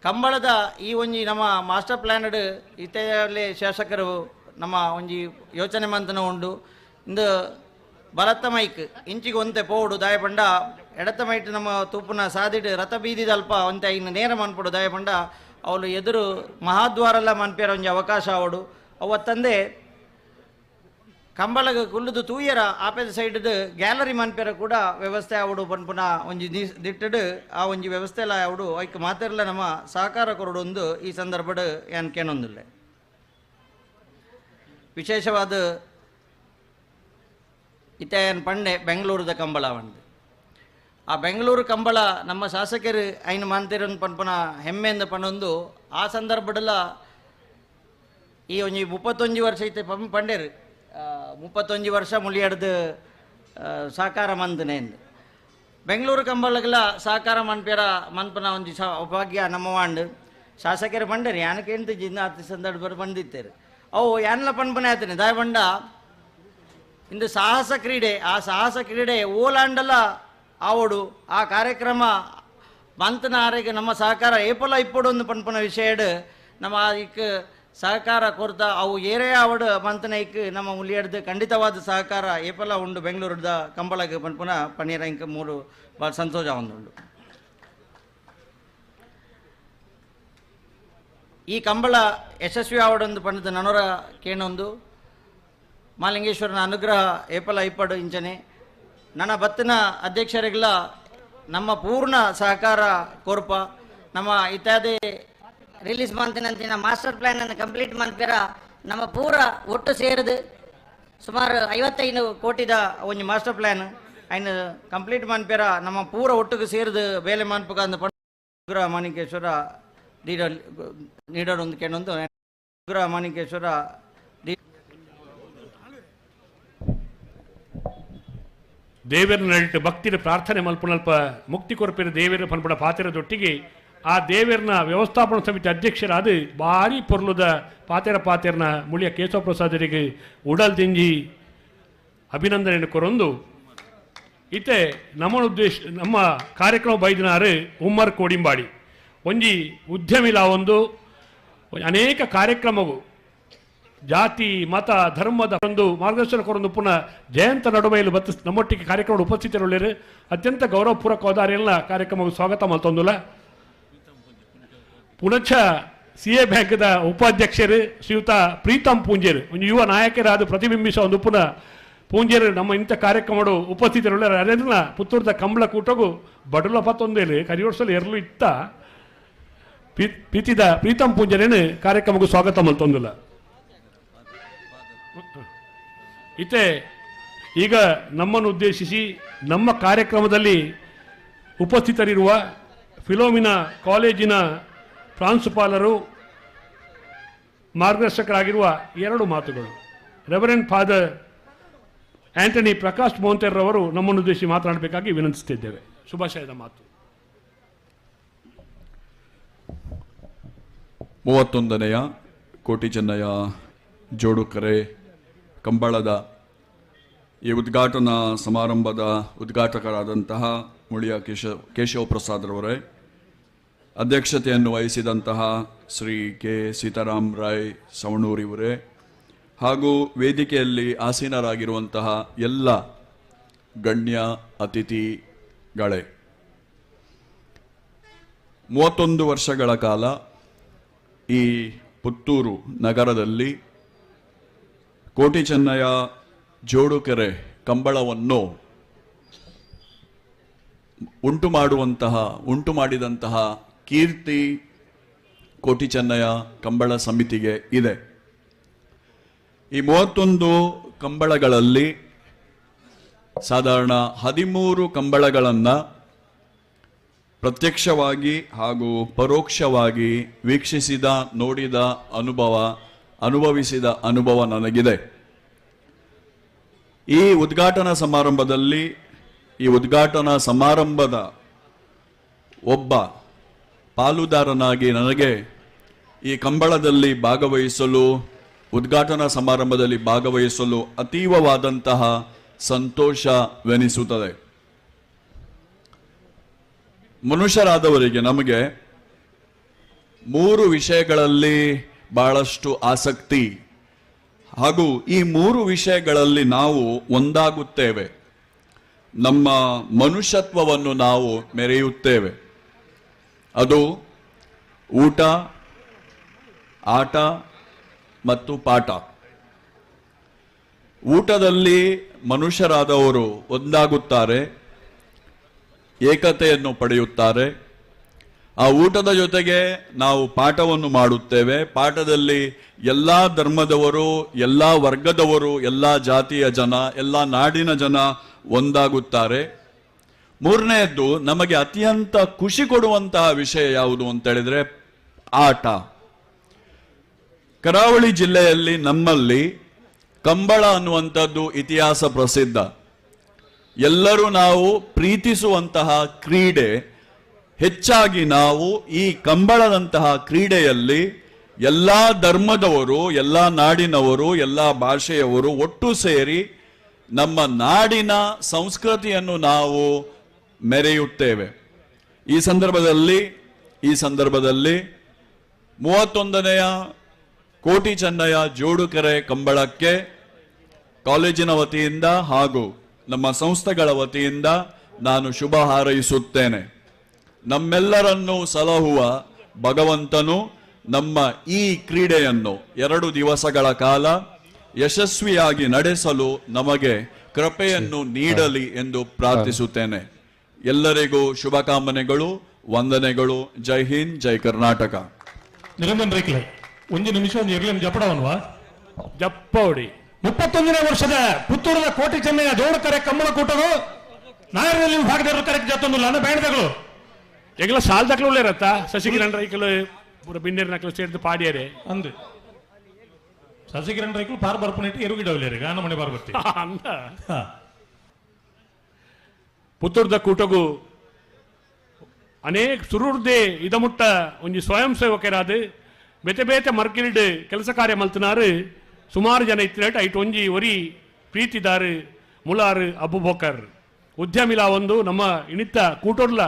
ಕಂಬಳದ ಈ ಒಂಜಿ ನಮ್ಮ ಮಾಸ್ಟರ್ ಪ್ಲ್ಯಾನಡ್ ಇತ್ತೆಯಲ್ಲಿ ಶಾಸಕರು ನಮ್ಮ ಒಂಜಿ ಯೋಚನೆ ಮಂತನ ಉಂಡು. ಇಂದು ಬಲತ್ತ ಮೈಕ್ ಇಂಚಿಗೆ ಒಂತೆ ಪೋಡು ದಾಯಪಂಡ, ಎಡತ್ತ ಮೈಟ್ ನಮ್ಮ ತೂಪುನ ಸಾದಿಡು ರಥ ಬೀದಿದ ಅಲ್ಪ ಒಂತೆ ಇನ್ನು ನೇರ ಮನ್ಪಡು ದಾಯಪಂಡ ಅವಳು ಎದುರು ಮಹಾದ್ವಾರಲ್ಲ ಮನ್ಪೇರ ಒಂಜಿ ಅವಕಾಶ ಅವಡು. ಅವತ್ತಂದೆ ಕಂಬಳಗ ಕುಲ್ಲುದು ತೂಯರ ಆಪೆದ ಸೈಡ್ದು ಗ್ಯಾಲರಿ ಮನ್ಪೇರ ಕೂಡ ವ್ಯವಸ್ಥೆ ಅವಡು ಪನ್ಪುನ ಒಂಜಿ ದಿಟ್ಟಡು ಆ ಒಂಜಿ ವ್ಯವಸ್ಥೆ ಎಲ್ಲ ಅವಡು ಐಕ್ ಮಾತೆರ್ಲ ನಮ್ಮ ಸಹಕಾರ ಕೊರಡೊಂದು ಈ ಸಂದರ್ಭಡ್ ಯಾನ್ ಕೇಣೊಂದಿಲ್ಲ. ವಿಶೇಷವಾದ ಇತ್ತೆ ಪಂಡೆ ಬೆಂಗಳೂರದ ಕಂಬಳ ಒಂದು. ಆ ಬೆಂಗಳೂರು ಕಂಬಳ ನಮ್ಮ ಶಾಸಕರು ಐನು ಮಾಂತಿರನ್ ಪನ್ಪನ ಹೆಮ್ಮೆಯಿಂದ ಪನ್ನೊಂದು ಆ ಸಂದರ್ಭದಲ್ಲ ಈ ಒಂಜಿ 31 ವರ್ಷ ಇತ್ತೆ ಪಂಡೇರು 31 ವರ್ಷ ಮುಳಿಯಡ್ದು ಸಹಕಾರ ಮಂದನೆ ಎಂದು ಬೆಂಗಳೂರು ಕಂಬಳಗಳ ಸಹಕಾರ ಮನ್ಪೇರ ಮನ್ಪನ ಒಂಜಿ ಭಾಗ್ಯ ನಮ್ಮ ವಾಂಡ್ ಶಾಸಕರು ಪಂಡೇರು ಯಾನಕ್ಕೆ ಎಂತ ಜಿನ್ನ ಅತಿ ಸಂದರ್ಭ ಬಂದಿತ್ತೇರು ಅವು ಯಾನೆಲ್ಲ ಪನ್ಪನೆ ಆಯ್ತಾನೆ ದಾಯಬಂಡ ಇಂದು ಸಾಹಸ ಕ್ರೀಡೆ, ಆ ಸಾಹಸ ಕ್ರೀಡೆ ಓಲಾಂಡಲ ಆವಡು ಆ ಕಾರ್ಯಕ್ರಮ ಮಂತನ ಆರೋಗ್ಯ ನಮ್ಮ ಸಹಕಾರ ಏಪಲ ಇಪ್ಪಡು ಒಂದು ಪನ್ಪನ ವಿಷಯಡು ನಮ್ಮ ಇಕ್ ಸಹಕಾರ ಕೊರ್ತ ಅವು ಏರೇ ಆವಡು ಮಂತನ ಇಕ್ ನಮ್ಮ ಮುಲಿಯಡ್ದು ಖಂಡಿತವಾದ ಸಹಕಾರ ಏಪಲ ಉಂಡು ಬೆಂಗಳೂರದ ಕಂಬಳಗೆ ಪನ್ಪನ ಪನ್ನೀರ ಇಂಕ ಮೂರು ಭಾಳ ಸಂತೋಷ ಒಂದುಂಡು. ಈ ಕಂಬಳ ಯಶಸ್ವಿ ಆವಡೊಂದು ಪಂಡದ ನನೋರ ಕೇಣೊಂದು ಮಾಲಿಂಗೇಶ್ವರನ ಅನುಗ್ರಹ ಏಪಲ ಇಪ್ಪಡು ಇಂಚನೆ ನನ್ನ ಬತ್ತಿನ ಅಧ್ಯಕ್ಷರಿಗೆಲ್ಲ ನಮ್ಮ ಪೂರ್ಣ ಸಹಕಾರ ಕೋರ್ಪ ನಮ್ಮ ಇತ್ಯಾದಿ ರಿಲೀಸ್ ಮಂತಿನಂತಿನ ಮಾಸ್ಟರ್ ಪ್ಲಾನ್ ಅನ್ನು ಕಂಪ್ಲೀಟ್ ಮಾಡ್ತೀರ ನಮ್ಮ ಪೂರ ಒಟ್ಟು ಸೇರಿದು ಸುಮಾರು 55 ಕೋಟಿದ ಒಂದು ಮಾಸ್ಟರ್ ಪ್ಲಾನ್ ಅಯ್ನ ಕಂಪ್ಲೀಟ್ ಮಾಡ್ಪೇರ ನಮ್ಮ ಪೂರ ಒಟ್ಟಿಗೆ ಸೇರಿದು ಬೇಲೆ ಮಾನ್ಪಕ ಅಂದ ಅನುಗ್ರಹ ಮಾಣಿಕೇಶ್ವರ ನೀಡೋದೊಂದು ಕೇಳೊಂದು ಅನುಗ್ರಹ ಮಾಣಿಕೇಶ್ವರ ದೇವರ ನಳಿಟ್ಟು ಭಕ್ತಿರ ಪ್ರಾರ್ಥನೆ ಮಲ್ಪುನಲ್ಪ ಮುಕ್ತಿ ಕೊರಪಿರ ದೇವರ ಪನ್ಪುಣ ಪಾತಿರದೊಟ್ಟಿಗೆ ಆ ದೇವರನ ವ್ಯವಸ್ಥಾಪನಾ ಸಮಿತಿ ಅಧ್ಯಕ್ಷರಾದ ಭಾರಿ ಪೊರ್ಲುದ ಪಾತೆರ ಪಾತೆರನ ಮುಳಿಯ ಕೇಶವ ಪ್ರಸಾದರಿಗೆ ಉಡಲ್ ದಿಂಜಿ ಅಭಿನಂದನೆಯನ್ನು ಕೊರೊಂದು ಇತ್ತೆ ನಮ್ಮ ಉದ್ದೇಶ ನಮ್ಮ ಕಾರ್ಯಕ್ರಮ ಬೈದಿನಾರು ಉಮ್ಮರ್ ಕೋಡಿಂಬಾಡಿ ಒಂಜಿ ಉದ್ಯಮಿಲ ಒಂದು ಅನೇಕ ಕಾರ್ಯಕ್ರಮವು ಜಾತಿ ಮತ ಧರ್ಮದ ಒಂದು ಮಾರ್ಗದರ್ಶನ ಕೊರೊಂದು ಪುನಃ ಜಯಂತ ನಡುವೆಯಲ್ಲಿ ಬತ್ತ ನಮ್ಮೊಟ್ಟಿಗೆ ಕಾರ್ಯಕ್ರಮ ಉಪಸ್ಥಿತರುಳ್ಳರು ಅತ್ಯಂತ ಗೌರವಪೂರ್ವಕವಾದ ಎಲ್ಲ ಕಾರ್ಯಕ್ರಮಕ್ಕೆ ಸ್ವಾಗತ ಮಲ್ತೊಂದುಲ. ಪುಣಚ ಸಿ ಎ ಬ್ಯಾಂಕ್ದ ಉಪಾಧ್ಯಕ್ಷರು ಶ್ರೀಯುತ ಪ್ರೀತಮ್ ಪೂಂಜೇರು ಒಂದು ಯುವ ನಾಯಕರಾದ ಪ್ರತಿಬಿಂಬಿಸ ಒಂದು ಪುನಃ ಪೂಂಜೇರು ನಮ್ಮ ಇಂಥ ಕಾರ್ಯಕ್ರಮಡು ಉಪಸ್ಥಿತರುಳ್ಳರು. ಅರೇನ ಪುತ್ತೂರ್ದ ಕಂಬಳ ಕೂಟಗೂ ಬಡಲ ಪತ್ತೊಂದೇಲು ಕರಿಯೋಡ್ಸಲು ಎರಲು ಇತ್ತ ಪ್ರೀತಿದ ಪ್ರೀತಮ್ ಪೂಂಜೇರೇನು ಕಾರ್ಯಕ್ರಮಕ್ಕೂ ಸ್ವಾಗತ ಮಲ್ತೊಂದುಲ್ಲ. ಇತ್ತೆ ಈಗ ನಮ್ಮನ್ನು ಉದ್ದೇಶಿಸಿ ನಮ್ಮ ಕಾರ್ಯಕ್ರಮದಲ್ಲಿ ಉಪಸ್ಥಿತರಿರುವ ಫಿಲೋಮಿನಾ ಕಾಲೇಜಿನ ಪ್ರಾಂಶುಪಾಲರು ಮಾರ್ಗದರ್ಶಕರಾಗಿರುವ ಎರಡು ಮಾತುಗಳು reverend father Antony Prakash ಮೋಹಂತೇರ್ರವರು ನಮ್ಮನ್ನು ಉದ್ದೇಶಿಸಿ ಮಾತನಾಡಬೇಕಾಗಿ ವಿನಂತಿಸುತ್ತಿದ್ದೇವೆ. ಶುಭಾಶಯದ ಮಾತು. 31ನೆಯ ಕೋಟಿ ಚೆನ್ನಯ್ಯ ಜೋಡುಕರೆ ಕಂಬಳದ ಈ ಉದ್ಘಾಟನಾ ಸಮಾರಂಭದ ಉದ್ಘಾಟಕರಾದಂತಹ ಮುಳಿಯ ಕೇಶವ ಪ್ರಸಾದ್ರವರೇ, ಅಧ್ಯಕ್ಷತೆಯನ್ನು ವಹಿಸಿದಂತಹ ಶ್ರೀ ಕೆ ಸೀತಾರಾಮ್ ರಾಯ್ ಸವಣೂರಿವರೇ, ಹಾಗೂ ವೇದಿಕೆಯಲ್ಲಿ ಆಸೀನರಾಗಿರುವಂತಹ ಎಲ್ಲ ಗಣ್ಯ ಅತಿಥಿಗಳೇ, 31 ವರ್ಷಗಳ ಕಾಲ ಈ ಪುತ್ತೂರು ನಗರದಲ್ಲಿ ಕೋಟಿ ಚೆನ್ನಯ್ಯ ಜೋಡುಕೆರೆ ಕಂಬಳವನ್ನು ಉಂಟು ಮಾಡಿದಂತಹ ಕೀರ್ತಿ ಕೋಟಿ ಚೆನ್ನಯ್ಯ ಕಂಬಳ ಸಮಿತಿಗೆ ಇದೆ. ಈ 31 ಕಂಬಳಗಳಲ್ಲಿ ಸಾಧಾರಣ 13 ಕಂಬಳಗಳನ್ನು ಪ್ರತ್ಯಕ್ಷವಾಗಿ ಹಾಗೂ ಪರೋಕ್ಷವಾಗಿ ವೀಕ್ಷಿಸಿದ, ನೋಡಿದ ಅನುಭವ, ಅನುಭವಿಸಿದ ಅನುಭವ ನನಗಿದೆ. ಈ ಉದ್ಘಾಟನಾ ಸಮಾರಂಭದಲ್ಲಿ, ಈ ಉದ್ಘಾಟನಾ ಸಮಾರಂಭದ ಒಬ್ಬ ಪಾಲುದಾರನಾಗಿ ನನಗೆ ಈ ಕಂಬಳದಲ್ಲಿ ಭಾಗವಹಿಸಲು, ಉದ್ಘಾಟನಾ ಸಮಾರಂಭದಲ್ಲಿ ಭಾಗವಹಿಸಲು ಅತೀವವಾದಂತಹ ಸಂತೋಷವೆನಿಸುತ್ತದೆ. ಮನುಷ್ಯರಾದವರಿಗೆ ನಮಗೆ 3 ವಿಷಯಗಳಲ್ಲಿ ಬಹಳಷ್ಟು ಆಸಕ್ತಿ ಹಾಗೂ ಈ 3 ವಿಷಯಗಳಲ್ಲಿ ನಾವು ಒಂದಾಗುತ್ತೇವೆ, ನಮ್ಮ ಮನುಷ್ಯತ್ವವನ್ನು ನಾವು ಮೆರೆಯುತ್ತೇವೆ. ಅದು ಊಟ, ಆಟ ಮತ್ತು ಪಾಠ. ಊಟದಲ್ಲಿ ಮನುಷ್ಯರಾದವರು ಒಂದಾಗುತ್ತಾರೆ, ಏಕತೆಯನ್ನು ಪಡೆಯುತ್ತಾರೆ. ಆ ಊಟದ ಜೊತೆಗೆ ನಾವು ಪಾಠವನ್ನು ಮಾಡುತ್ತೇವೆ. ಪಾಠದಲ್ಲಿ ಎಲ್ಲ ಧರ್ಮದವರು, ಎಲ್ಲ ವರ್ಗದವರು, ಎಲ್ಲ ಜಾತಿಯ ಜನ, ಎಲ್ಲ ನಾಡಿನ ಜನ ಒಂದಾಗುತ್ತಾರೆ. ಮೂರನೆಯದ್ದು, ನಮಗೆ ಅತ್ಯಂತ ಖುಷಿ ಕೊಡುವಂತಹ ವಿಷಯ ಯಾವುದು ಅಂತೇಳಿದರೆ ಆಟ. ಕರಾವಳಿ ಜಿಲ್ಲೆಯಲ್ಲಿ ನಮ್ಮಲ್ಲಿ ಕಂಬಳ ಅನ್ನುವಂಥದ್ದು ಇತಿಹಾಸ ಪ್ರಸಿದ್ಧ, ಎಲ್ಲರೂ ನಾವು ಪ್ರೀತಿಸುವಂತಹ ಕ್ರೀಡೆ. ಹೆಚ್ಚಾಗಿ ನಾವು ಈ ಕಂಬಳದಂತಹ ಕ್ರೀಡೆಯಲ್ಲಿ ಎಲ್ಲ ಧರ್ಮದವರು, ಎಲ್ಲ ನಾಡಿನವರು, ಎಲ್ಲ ಭಾಷೆಯವರು ಒಟ್ಟು ಸೇರಿ ನಮ್ಮ ನಾಡಿನ ಸಂಸ್ಕೃತಿಯನ್ನು ನಾವು ಮೆರೆಯುತ್ತೇವೆ. ಈ ಸಂದರ್ಭದಲ್ಲಿ 31ನೆಯ ಕೋಟಿ ಚೆನ್ನಯ್ಯ ಜೋಡುಕೆರೆ ಕಂಬಳಕ್ಕೆ ಕಾಲೇಜಿನ ವತಿಯಿಂದ ಹಾಗೂ ನಮ್ಮ ಸಂಸ್ಥೆಗಳ ವತಿಯಿಂದ ನಾನು ಶುಭ ಹಾರೈಸುತ್ತೇನೆ. ನಮ್ಮೆಲ್ಲರನ್ನೂ ಸಲಹುವ ಭಗವಂತನು ನಮ್ಮ ಈ ಕ್ರೀಡೆಯನ್ನು 2 ದಿವಸಗಳ ಕಾಲ ಯಶಸ್ವಿಯಾಗಿ ನಡೆಸಲು ನಮಗೆ ಕೃಪೆಯನ್ನು ನೀಡಲಿ ಎಂದು ಪ್ರಾರ್ಥಿಸುತ್ತೇನೆ. ಎಲ್ಲರಿಗೂ ಶುಭಕಾಮನೆಗಳು, ವಂದನೆಗಳು. ಜೈ ಹಿಂದ್, ಜೈ ಕರ್ನಾಟಕ. ನಿರಂಜನ್ ರೈಕ್ಲೆ ಒಂದು ನಿಮಿಷ ಒಂದು ಇರ್ಲಿ ಜಪಡವನ್ವಾ ಜಪ್ಪೌಡಿ. 31ನೇ ವರ್ಷದ ಪುತ್ತೂರಿನ ಕೋಟಿ ಚೆನ್ನಯ್ಯ ಜೋಡುಕರೆ ಕಂಬಳಕೂಟರು ನಾಯರಲ್ಲಿ ವಿಭಾಗದ ಕರೆಕ್ಟ್ ಜಾತೊಂದು ಲನ ಬ್ಯಾಂಡ್ಗಳು ಎಗಲ ಸಾಲ್ದಕ್ಲು ಉಳ್ಳೇರತ್ತ ಶಶಿಕಿರಣ್ ರೈಕಲು ಪೂರ ಬಿನ್ನೇರಿನಕ್ಲು ಸೇರಿದು ಪಾಡಿಯರೆ ಅಂದು ಶಶಿಕಿರಣ್ ರೈಕಲು ಪಾರ್ ಬರ್ಪುನಿಟ್ಟು ಎರುಗಿಡವಲ್ಲೇರಿ ಗಾನಮಣಿ ಬಾರ್ ಬರ್ತಿ ಅಂದ. ಪುತ್ತೂರ್ದ ಕೂಟಗು ಅನೇಕ ಸುರುರ್ದೆ ಇದಮುಟ್ಟ ಒಂಜಿ ಸ್ವಯಂ ಸೇವಕರಾದ ಬೇತೆ ಬೇತೆ ಮರ್ಕಿಲ್ಡ್ ಕೆಲಸ ಕಾರ್ಯ ಮಲ್ತನಾರು ಸುಮಾರು ಜನ ಇತ್ತಿನಟ್ ಐಟ್ ಒಂಜಿ ಒರಿ ಪ್ರೀತಿದಾರು ಮುಲಾರು ಅಬುಬಕರ್ ಉದ್ಯಮಿಲ ಒಂದು ನಮ್ಮ ಇನಿತ್ತ ಕೂಟೋರ್ಲ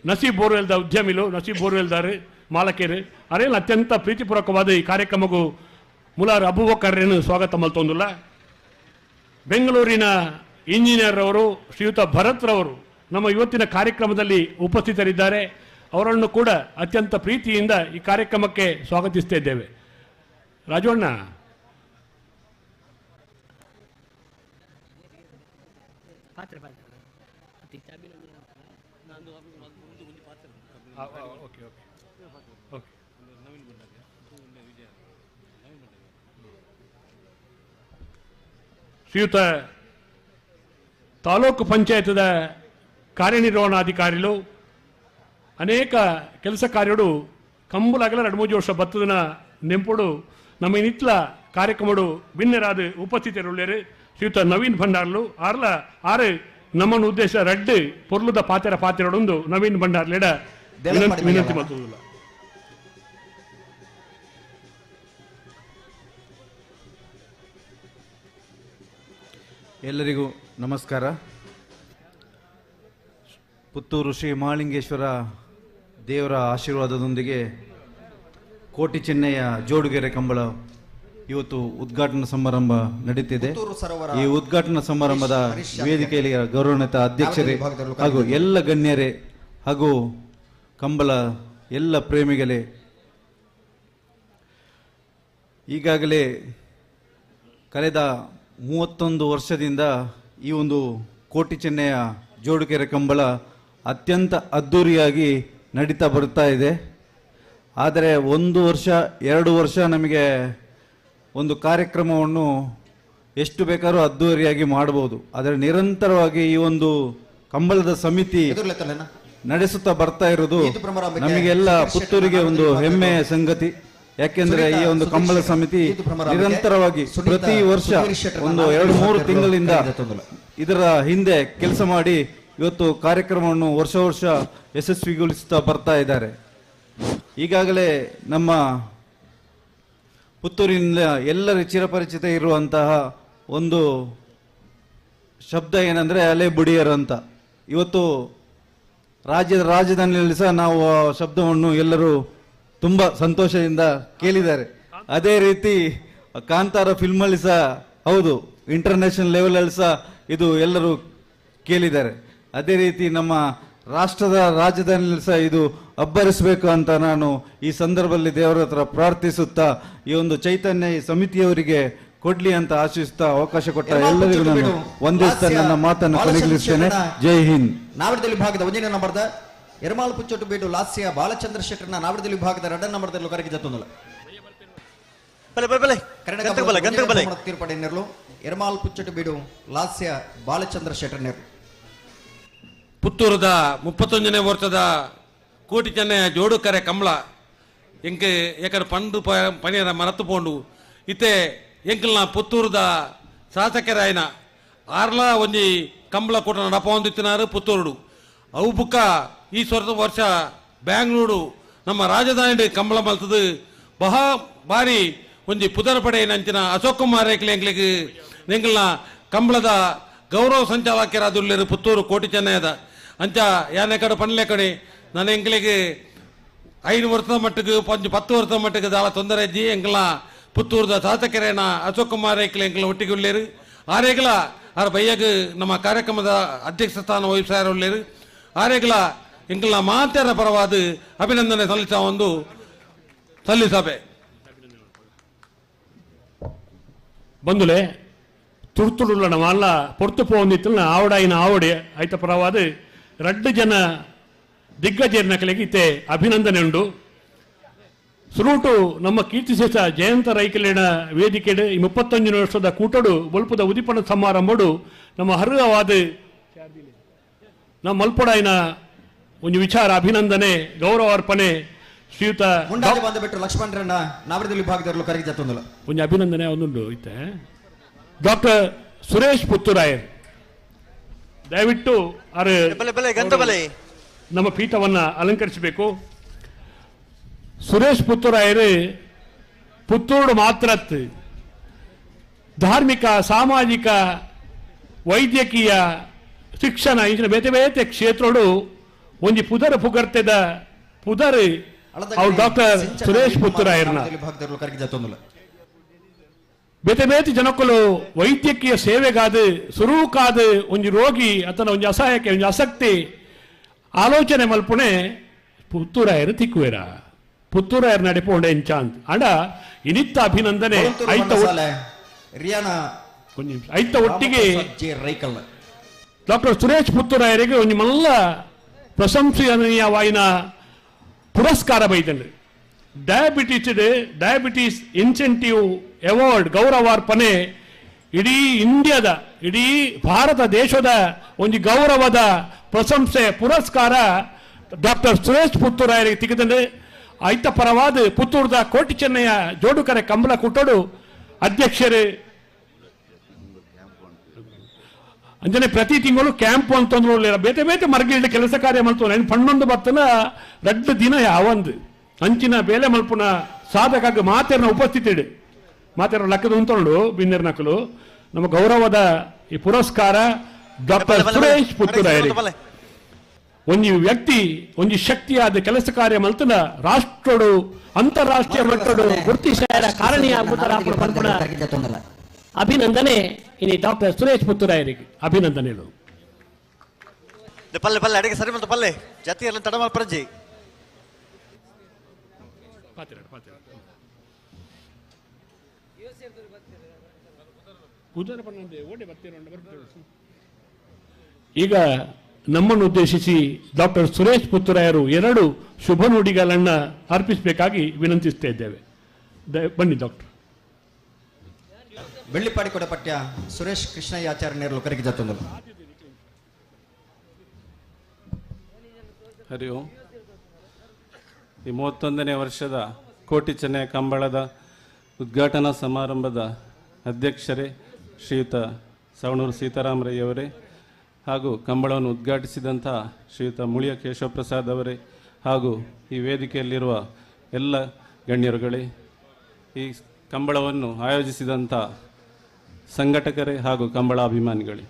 ನಸೀಬ್ ಬೋರ್ವೆಲ್ದ ಉದ್ಯಮಿಲು ನಸೀಬ್ ಬೋರ್ವೆಲ್ದಾರು ಮಾಲಕೇರು ಅರೇನು ಅತ್ಯಂತ ಪ್ರೀತಿಪೂರ್ವಕವಾದ ಈ ಕಾರ್ಯಕ್ರಮಕ್ಕೂ ಮುಲಾರ್ ಅಬುಬಕರ್ರೇನು ಸ್ವಾಗತ ಮಲ್ತೊಂದುಲ್ಲ. ಬೆಂಗಳೂರಿನ ಇಂಜಿನಿಯರ್ ಅವರು ಶ್ರೀಯುತ ಭರತ್ರವರು ನಮ್ಮ ಇವತ್ತಿನ ಕಾರ್ಯಕ್ರಮದಲ್ಲಿ ಉಪಸ್ಥಿತರಿದ್ದಾರೆ. ಅವರನ್ನು ಕೂಡ ಅತ್ಯಂತ ಪ್ರೀತಿಯಿಂದ ಈ ಕಾರ್ಯಕ್ರಮಕ್ಕೆ ಸ್ವಾಗತಿಸ್ತಾ ಇದ್ದೇವೆ. ರಾಜವಣ್ಣ, ಓಕೆ ಓಕೆ ಓಕೆ. ಶ್ರೀಯುತ ತಾಲೂಕು ಪಂಚಾಯತ್ದ ಕಾರ್ಯನಿರ್ವಹಣಾಧಿಕಾರಿಗಳು ಅನೇಕ ಕೆಲಸ ಕಾರ್ಯಡು ಕಂಬುಲಾಗಲ 2-3 ವರ್ಷ ಬತ್ತದನ ನೆಂಪುಡು ನಮ್ಮ ನಿತ್ಲ ಕಾರ್ಯಕ್ರಮಡು ಬಿನ್ನರಾದ ಉಪಸ್ಥಿತರುಳ್ಳೇರು ಶ್ರೀಯುತ ನವೀನ್ ಭಂಡಾರ್ಲು ಆರ್ಲ ಆರು ನಮ್ಮನ್ನು ಉದ್ದೇಶ ರಡ್ಡು ಪೊರ್ಲುದ ಪಾತೆರ ಪಾತೆರಡೊಂದು ನವೀನ್ ಭಂಡಾರ್ಲೆಡ ವಿನಂತಿ ಮಾಡ್ತದಲ್ಲ. ಎಲ್ಲರಿಗೂ ನಮಸ್ಕಾರ. ಪುತ್ತೂರು ಶ್ರೀ ಮಹಾಲಿಂಗೇಶ್ವರ ದೇವರ ಆಶೀರ್ವಾದದೊಂದಿಗೆ ಕೋಟಿ ಚೆನ್ನಯ್ಯ ಜೋಡುಗೆರೆ ಕಂಬಳ ಇವತ್ತು ಉದ್ಘಾಟನಾ ಸಮಾರಂಭ ನಡೀತಿದೆ. ಈ ಉದ್ಘಾಟನಾ ಸಮಾರಂಭದ ವೇದಿಕೆಯಲ್ಲಿ ಗೌರವಾನ್ವಿತ ಅಧ್ಯಕ್ಷರೇ ಹಾಗೂ ಎಲ್ಲ ಗಣ್ಯರೇ ಹಾಗೂ ಕಂಬಳ ಎಲ್ಲ ಪ್ರೇಮಿಗಳೇ, ಈಗಾಗಲೇ ಕಳೆದ 31 ವರ್ಷದಿಂದ ಈ ಒಂದು ಕೋಟಿ ಚೆನ್ನಯ್ಯ ಜೋಡುಕೆರೆ ಕಂಬಳ ಅತ್ಯಂತ ಅದ್ಧೂರಿಯಾಗಿ ನಡೀತಾ ಬರ್ತಾ ಇದೆ. ಆದರೆ 1 ವರ್ಷ 2 ವರ್ಷ ನಮಗೆ ಒಂದು ಕಾರ್ಯಕ್ರಮವನ್ನು ಎಷ್ಟು ಬೇಕಾದ್ರೂ ಅದ್ಧೂರಿಯಾಗಿ ಮಾಡ್ಬೋದು, ಆದರೆ ನಿರಂತರವಾಗಿ ಈ ಒಂದು ಕಂಬಳದ ಸಮಿತಿ ನಡೆಸುತ್ತಾ ಬರ್ತಾ ಇರೋದು ನಮಗೆಲ್ಲ ಪುತ್ತೂರಿಗೆ ಒಂದು ಹೆಮ್ಮೆಯ ಸಂಗತಿ. ಯಾಕೆಂದ್ರೆ ಈ ಒಂದು ಕಂಬಳ ಸಮಿತಿ ನಿರಂತರವಾಗಿ ಪ್ರತಿ ವರ್ಷ ಒಂದು 2-3 ತಿಂಗಳಿಂದ ಇದರ ಹಿಂದೆ ಕೆಲಸ ಮಾಡಿ ಇವತ್ತು ಕಾರ್ಯಕ್ರಮವನ್ನು ವರ್ಷ ವರ್ಷ ಯಶಸ್ವಿಗೊಳಿಸುತ್ತಾ ಬರ್ತಾ ಇದ್ದಾರೆ. ಈಗಾಗಲೇ ನಮ್ಮ ಪುತ್ತೂರಿನ ಎಲ್ಲರ ಚಿರಪರಿಚಿತ ಇರುವಂತಹ ಒಂದು ಶಬ್ದ ಏನಂದರೆ ಅಲೆ ಬುಡಿಯರ್ ಅಂತ. ಇವತ್ತು ರಾಜ್ಯದ ರಾಜಧಾನಿಯಲ್ಲಿ ಸಹ ನಾವು ಆ ಶಬ್ದವನ್ನು ಎಲ್ಲರೂ ತುಂಬ ಸಂತೋಷದಿಂದ ಕೇಳಿದ್ದಾರೆ. ಅದೇ ರೀತಿ ಕಾಂತಾರ ಫಿಲ್ಮಲ್ಲಿ ಸಹ ಹೌದು, ಇಂಟರ್ನ್ಯಾಷನಲ್ ಲೆವೆಲಲ್ಲಿ ಸಹ ಇದು ಎಲ್ಲರೂ ಕೇಳಿದ್ದಾರೆ. ಅದೇ ರೀತಿ ನಮ್ಮ ರಾಷ್ಟ್ರದ ರಾಜಧಾನಿಯಲ್ಲಿ ಸಹ ಇದು ಅಬ್ಬರಿಸಬೇಕು ಅಂತ ನಾನು ಈ ಸಂದರ್ಭದಲ್ಲಿ ದೇವರ ಹತ್ರ ಪ್ರಾರ್ಥಿಸುತ್ತಾ ಈ ಒಂದು ಚೈತನ್ಯ ಈ ಸಮಿತಿಯವರಿಗೆ ಕೊಡ್ಲಿ ಅಂತ ಆಶಿಸುತ್ತಾ ಅವಕಾಶ ಕೊಟ್ಟ ಎಲ್ಲರಿಗೂ ನಾನು ವಂದಿಸ್ತಾ ನನ್ನ ಮಾತನ್ನು ಕೊನೆಗೊಳಿಸುತ್ತೇನೆ. ಜೈ ಹಿಂದ್. ನಾವರದಲ್ಲಿ ಭಾಗದ ಒಂದನೇ ನಂಬರ್ದ ಎರ್ಮಾಲ್ ಪುಚ್ಚೊಟ್ಟು ಬೀಡು ಲಾಸ್ಯ ಬಾಲಚಂದ್ರ ಶೆಟ್ಟರ್ನ ನಾವಡದಲ್ಲಿ ವಿಭಾಗದ ರಡ್ಡ ನಂಬರ್ದಲ್ಲಿ ಕರಗಿ ಜತ್ತೊಂದುಲ್ಲ. ತೀರ್ಪಡೆ ನೆರಳು ಎರ್ಮಾಲ್ ಪುಚ್ಚೊಟ್ಟು ಬೀಡು ಲಾಸ್ಯ ಬಾಲಚಂದ್ರ ಶೆಟ್ಟರ್ ನೆರಳು. ಪುತ್ತೂರದ 31ನೇ ವರ್ಷದ ಕೋಟಿ ಚೆನ್ನಯ ಜೋಡುಕರೆ ಕಂಬಳ ಎಂಕ್ ಏಕಡ ಪಂಡು ಪನಿಯರ ಮರತು ಪೋಂಡು ಇತ್ತೆ ಎಂಕಲ್ನ ಪುತ್ತೂರದ ಶಾಸಕರಾಯನ ಆರ್ಲ ಒಂಜಿ ಕಂಬಳ ಕೂಟ ನಡಪೊಂದಿತ್ತಿನಾರು ಪುತ್ತೂರುಡು ಅವು ಬುಕ್ಕ ಈ ವರ್ಷ ಬ್ಯಾಂಗ್ಳೂರು ನಮ್ಮ ರಾಜಧಾನಿ ಕಂಬಳ ಮಲ್ತದು ಬಹಾ ಭಾರಿ ಒಂಜಿ ಪುದರ್ ಪಡೆಯಿನಂಚಿನ ಅಶೋಕ್ ಕುಮಾರ್ ಎಂಕ್ಲೆಗ್ ಎಂಕಲ್ನ ಕಂಬಳದ ಗೌರವ ಸಂಚಾಲಕರಾದುಲ್ಲೇರು ಪುತ್ತೂರು ಕೋಟಿ ಚೆನ್ನಯದ ಅಂಚ ಯಾನೆ ಕಡೆ ಪನ್ಲೆ ಕಡೆ ನಾನು ಎಂಕ್ಲೆಗ್ 5 ವರ್ಷದ ಮಟ್ಟಿಗೆ 10 ವರ್ಷದ ಮಟ್ಟಿಗೆ ದಾಳ ತೊಂದರೆ ಇಜ್ಜಿ ಎಂಕಲ್ನ ಪುತ್ತೂರದ ಶಾಸಕರೇನ ಅಶೋಕ್ ಕುಮಾರ್ ಎಂಕ್ಲೆ ಎಂಕಲ್ನ ಒಟ್ಟಿಗೆ ಉಳ್ಳೇರು ಆರೇಗಲ ಆರ್ ಬಯ್ಯಗ್ ನಮ್ಮ ಕಾರ್ಯಕ್ರಮದ ಅಧ್ಯಕ್ಷ ಸ್ಥಾನ ವಹಿಸಾರ ಉಳ್ಳೇರು ಆರೇಗಲ ಎಂಕಲ್ನ ಮಾತೆರ ಪರವಾದ ಅಭಿನಂದನೆ ಸಲ್ಲಿಸ ಒಂದು ಸಲ್ಲಿಸಬೆ. ಬಂದುಲೆ ತುರ್ತುಡುಲ್ಲ ನಮ್ಮಲ್ಲ ಪೊರ್ತು ಪೋಂದಿತ್ತಲ್ಲ ಆವಡಾಯಿನ ಆವಡೆ ಐತ ಪರವಾದ ರಡ್ಡು ಜನ ದಿಗ್ಗಜೇರ್ನ ಕಲೆಗೆ ಅಭಿನಂದನೆ ಉಂಡು. ಸುರೂಟು ನಮ್ಮ ಕೀರ್ತಿಶೇಷ ಜಯಂತ ರೈಕಲಿನ ವೇದಿಕೆಡು ಈ 31 ವರ್ಷದ ಕೂಟಡು ಬೊಲ್ಪುದ ಉದಿಪನ ಸಮಾರಂಭಡು ನಮ್ಮ ಹರ್ಹವಾದ ನಮ್ಮ ಮಲ್ಪೊಡಾಯಿನ ಒಂದು ವಿಚಾರ ಅಭಿನಂದನೆ ಗೌರವಾರ್ಪಣೆ ಶ್ರೀಯುತ ಲಕ್ಷ್ಮಣರನ್ನ ನಾವರದಲ್ಲಿ ವಿಭಾಗದವರು ಕರೆಗೆ ಜತ್ತೊಂದುಲ್ಲ. ಒಂದು ಅಭಿನಂದನೆ ಒಂದುಂಡು ಇತ್ತೆ ಡಾಕ್ಟರ್ ಸುರೇಶ್ ಪುತ್ತೂರಾಯರ್ ದಯವಿಟ್ಟು ನಮ್ಮ ಪೀಠವನ್ನು ಅಲಂಕರಿಸಬೇಕು. ಸುರೇಶ್ ಪುತ್ತೂರಾಯರು ಪುತ್ತೂರು ಮಾತ್ರ ಧಾರ್ಮಿಕ ಸಾಮಾಜಿಕ ವೈದ್ಯಕೀಯ ಶಿಕ್ಷಣ ಇಂಚಿನ ಬೇತೆ ಬೇತೆ ಕ್ಷೇತ್ರಡು ಒಂಜಿ ಪುದರ ಪುಗರ್ತೆದ ಪುದರ್ ಅವ್ರು ಡಾಕ್ಟರ್ ಸುರೇಶ್ ಪುತ್ತೂರಾಯರ್ನ. ಬೇತೆ ಬೇತೆ ಜನಕ್ಕಲು ವೈದ್ಯಕೀಯ ಸೇವೆಗಾದ ಸುರೂಕಾದ ಒಂಜಿ ರೋಗಿ ಅಥವಾ ಒಂಜಿ ಅಸಹಾಯಕ ಒಂಜಿ ಆಸಕ್ತಿ ಆಲೋಚನೆ ಮಲ್ಪುಣೆ ಪುತ್ತೂರಾಯರು ತಿಕ್ಕುವೇರ ಪುತ್ತೂರಾಯರ್ ನಡೆಪೋಂಡೆ ಎಂಚಾಂತ್ ಅಂಡ ಇನಿತ್ತ ಅಭಿನಂದನೆ ಐತ ಒಟ್ಟಿಗೆ ಡಾಕ್ಟರ್ ಸುರೇಶ್ ಪುತ್ತೂರಾಯರಿಗೆ ಒಂಜಿ ಮಲ್ಲ ಪ್ರಶಂಸನೀಯವಾಯಿನ ಪುರಸ್ಕಾರ ಬೈದಂಡ್ರಿ. ಡಯಾಬಿಟಿಸ್ ಇನ್ಸೆಂಟಿವ್ ಅವಾರ್ಡ್ ಗೌರವಾರ್ಪಣೆ ಇಡೀ ಇಂಡಿಯಾದ ಇಡೀ ಭಾರತ ದೇಶದ ಒಂದು ಗೌರವದ ಪ್ರಶಂಸೆ ಪುರಸ್ಕಾರ ಡಾಕ್ಟರ್ ಸುರೇಶ್ ಪುತ್ತೂರಾಯರಿಗೆ ತೆಗೆದಂದ್ರೆ ಐತ ಪರವಾದ ಪುತ್ತೂರದ ಕೋಟಿ ಚೆನ್ನಯ್ಯ ಜೋಡುಕರೆ ಕಂಬಳ ಕೂಟಡು ಅಧ್ಯಕ್ಷರೇ ಅಂಜನೆ ಪ್ರತಿ ತಿಂಗಳು ಕ್ಯಾಂಪ್ ಅಂತಂದ್ರು ಬೇತೆ ಬೇತೆ ಮರ್ಗಿಲ್ಡ್ ಕೆಲಸ ಕಾರ್ಯ ಮಲ್ತು ಪನ್ನೊಂದು ಬತ್ತನ ರಡ್ಡು ದಿನ ಯಾವೊಂದು ಅಂಚಿನ ಬೇಲೆ ಮಲ್ಪುನ ಸಾಧಕ ಮಾತೆರ್ನ ಉಪಸ್ಥಿತಿ ಮಾತೆರ ಲಕ್ಕದ ಉಂಟು ಬಿನ್ನೆರ್ನಕಲು ನಮ್ಮ ಗೌರವದ ಈ ಪುರಸ್ಕಾರ ಡಾಕ್ಟರ್ ಸುರೇಶ್ ಪುತ್ತೂರಾಯರಿಗೆ. ಒಂಜಿ ವ್ಯಕ್ತಿ ಒಂಜಿ ಶಕ್ತಿಯಾದ ಕೆಲಸ ಕಾರ್ಯ ಮಲ್ತನ ರಾಷ್ಟ್ರಡು ಅಂತಾರಾಷ್ಟ್ರೀಯ ಮಟ್ಟಡು ಗುರುತಿಸಾರ ಕಾರಣಿಯಾಗುತ್ತರ ಅಭಿನಂದನೆ ಇನಿ ಡಾಕ್ಟರ್ ಸುರೇಶ್ ಪುತ್ತೂರಾಯರಿಗೆ ಅಭಿನಂದನೆಗಳು. ಪಲ್ಲೆ ಪಲ್ಲೆ ಅಡಿಗೆ ಸರಿ ಮಲ್ತು ಪಲ್ಲೆ ಜಾತಿಯಲ್ಲಿ ತಡ ಮಲ್ಪರಜ್ಜಿ ಈಗ ನಮ್ಮನ್ನು ಉದ್ದೇಶಿಸಿ ಡಾಕ್ಟರ್ ಸುರೇಶ್ ಪುತ್ತೂರಾಯರು 2 ಶುಭ ನುಡಿಗಳನ್ನು ಅರ್ಪಿಸಬೇಕಾಗಿ ವಿನಂತಿಸ್ತಾ ಇದ್ದೇವೆ. ಬನ್ನಿ ಡಾಕ್ಟರ್. ಬೆಳ್ಳಿಪಾಡಿಕೊಡ ಪಠ್ಯ ಸುರೇಶ್ ಕೃಷ್ಣಯ್ಯಾಚಾರ್ಯರು ಕರೆಗೆ ಜತ್ತೊಂದು. ಹರಿ ಓಂ. ಈ 31ನೇ ವರ್ಷದ ಕೋಟಿ ಚೆನ್ನಯ ಕಂಬಳದ ಉದ್ಘಾಟನಾ ಸಮಾರಂಭದ ಅಧ್ಯಕ್ಷರೇ ಶ್ರೀಯುತ ಸವಣೂರು ಸೀತಾರಾಮರಯ್ಯವರೇ ಹಾಗೂ ಕಂಬಳವನ್ನು ಉದ್ಘಾಟಿಸಿದಂಥ ಶ್ರೀಯುತ ಮುಳಿಯ ಕೇಶವಪ್ರಸಾದ್ ಅವರೇ ಹಾಗೂ ಈ ವೇದಿಕೆಯಲ್ಲಿರುವ ಎಲ್ಲ ಗಣ್ಯರುಗಳೇ, ಈ ಕಂಬಳವನ್ನು ಆಯೋಜಿಸಿದಂಥ ಸಂಘಟಕರೇ ಹಾಗೂ ಕಂಬಳ ಅಭಿಮಾನಿಗಳೇ.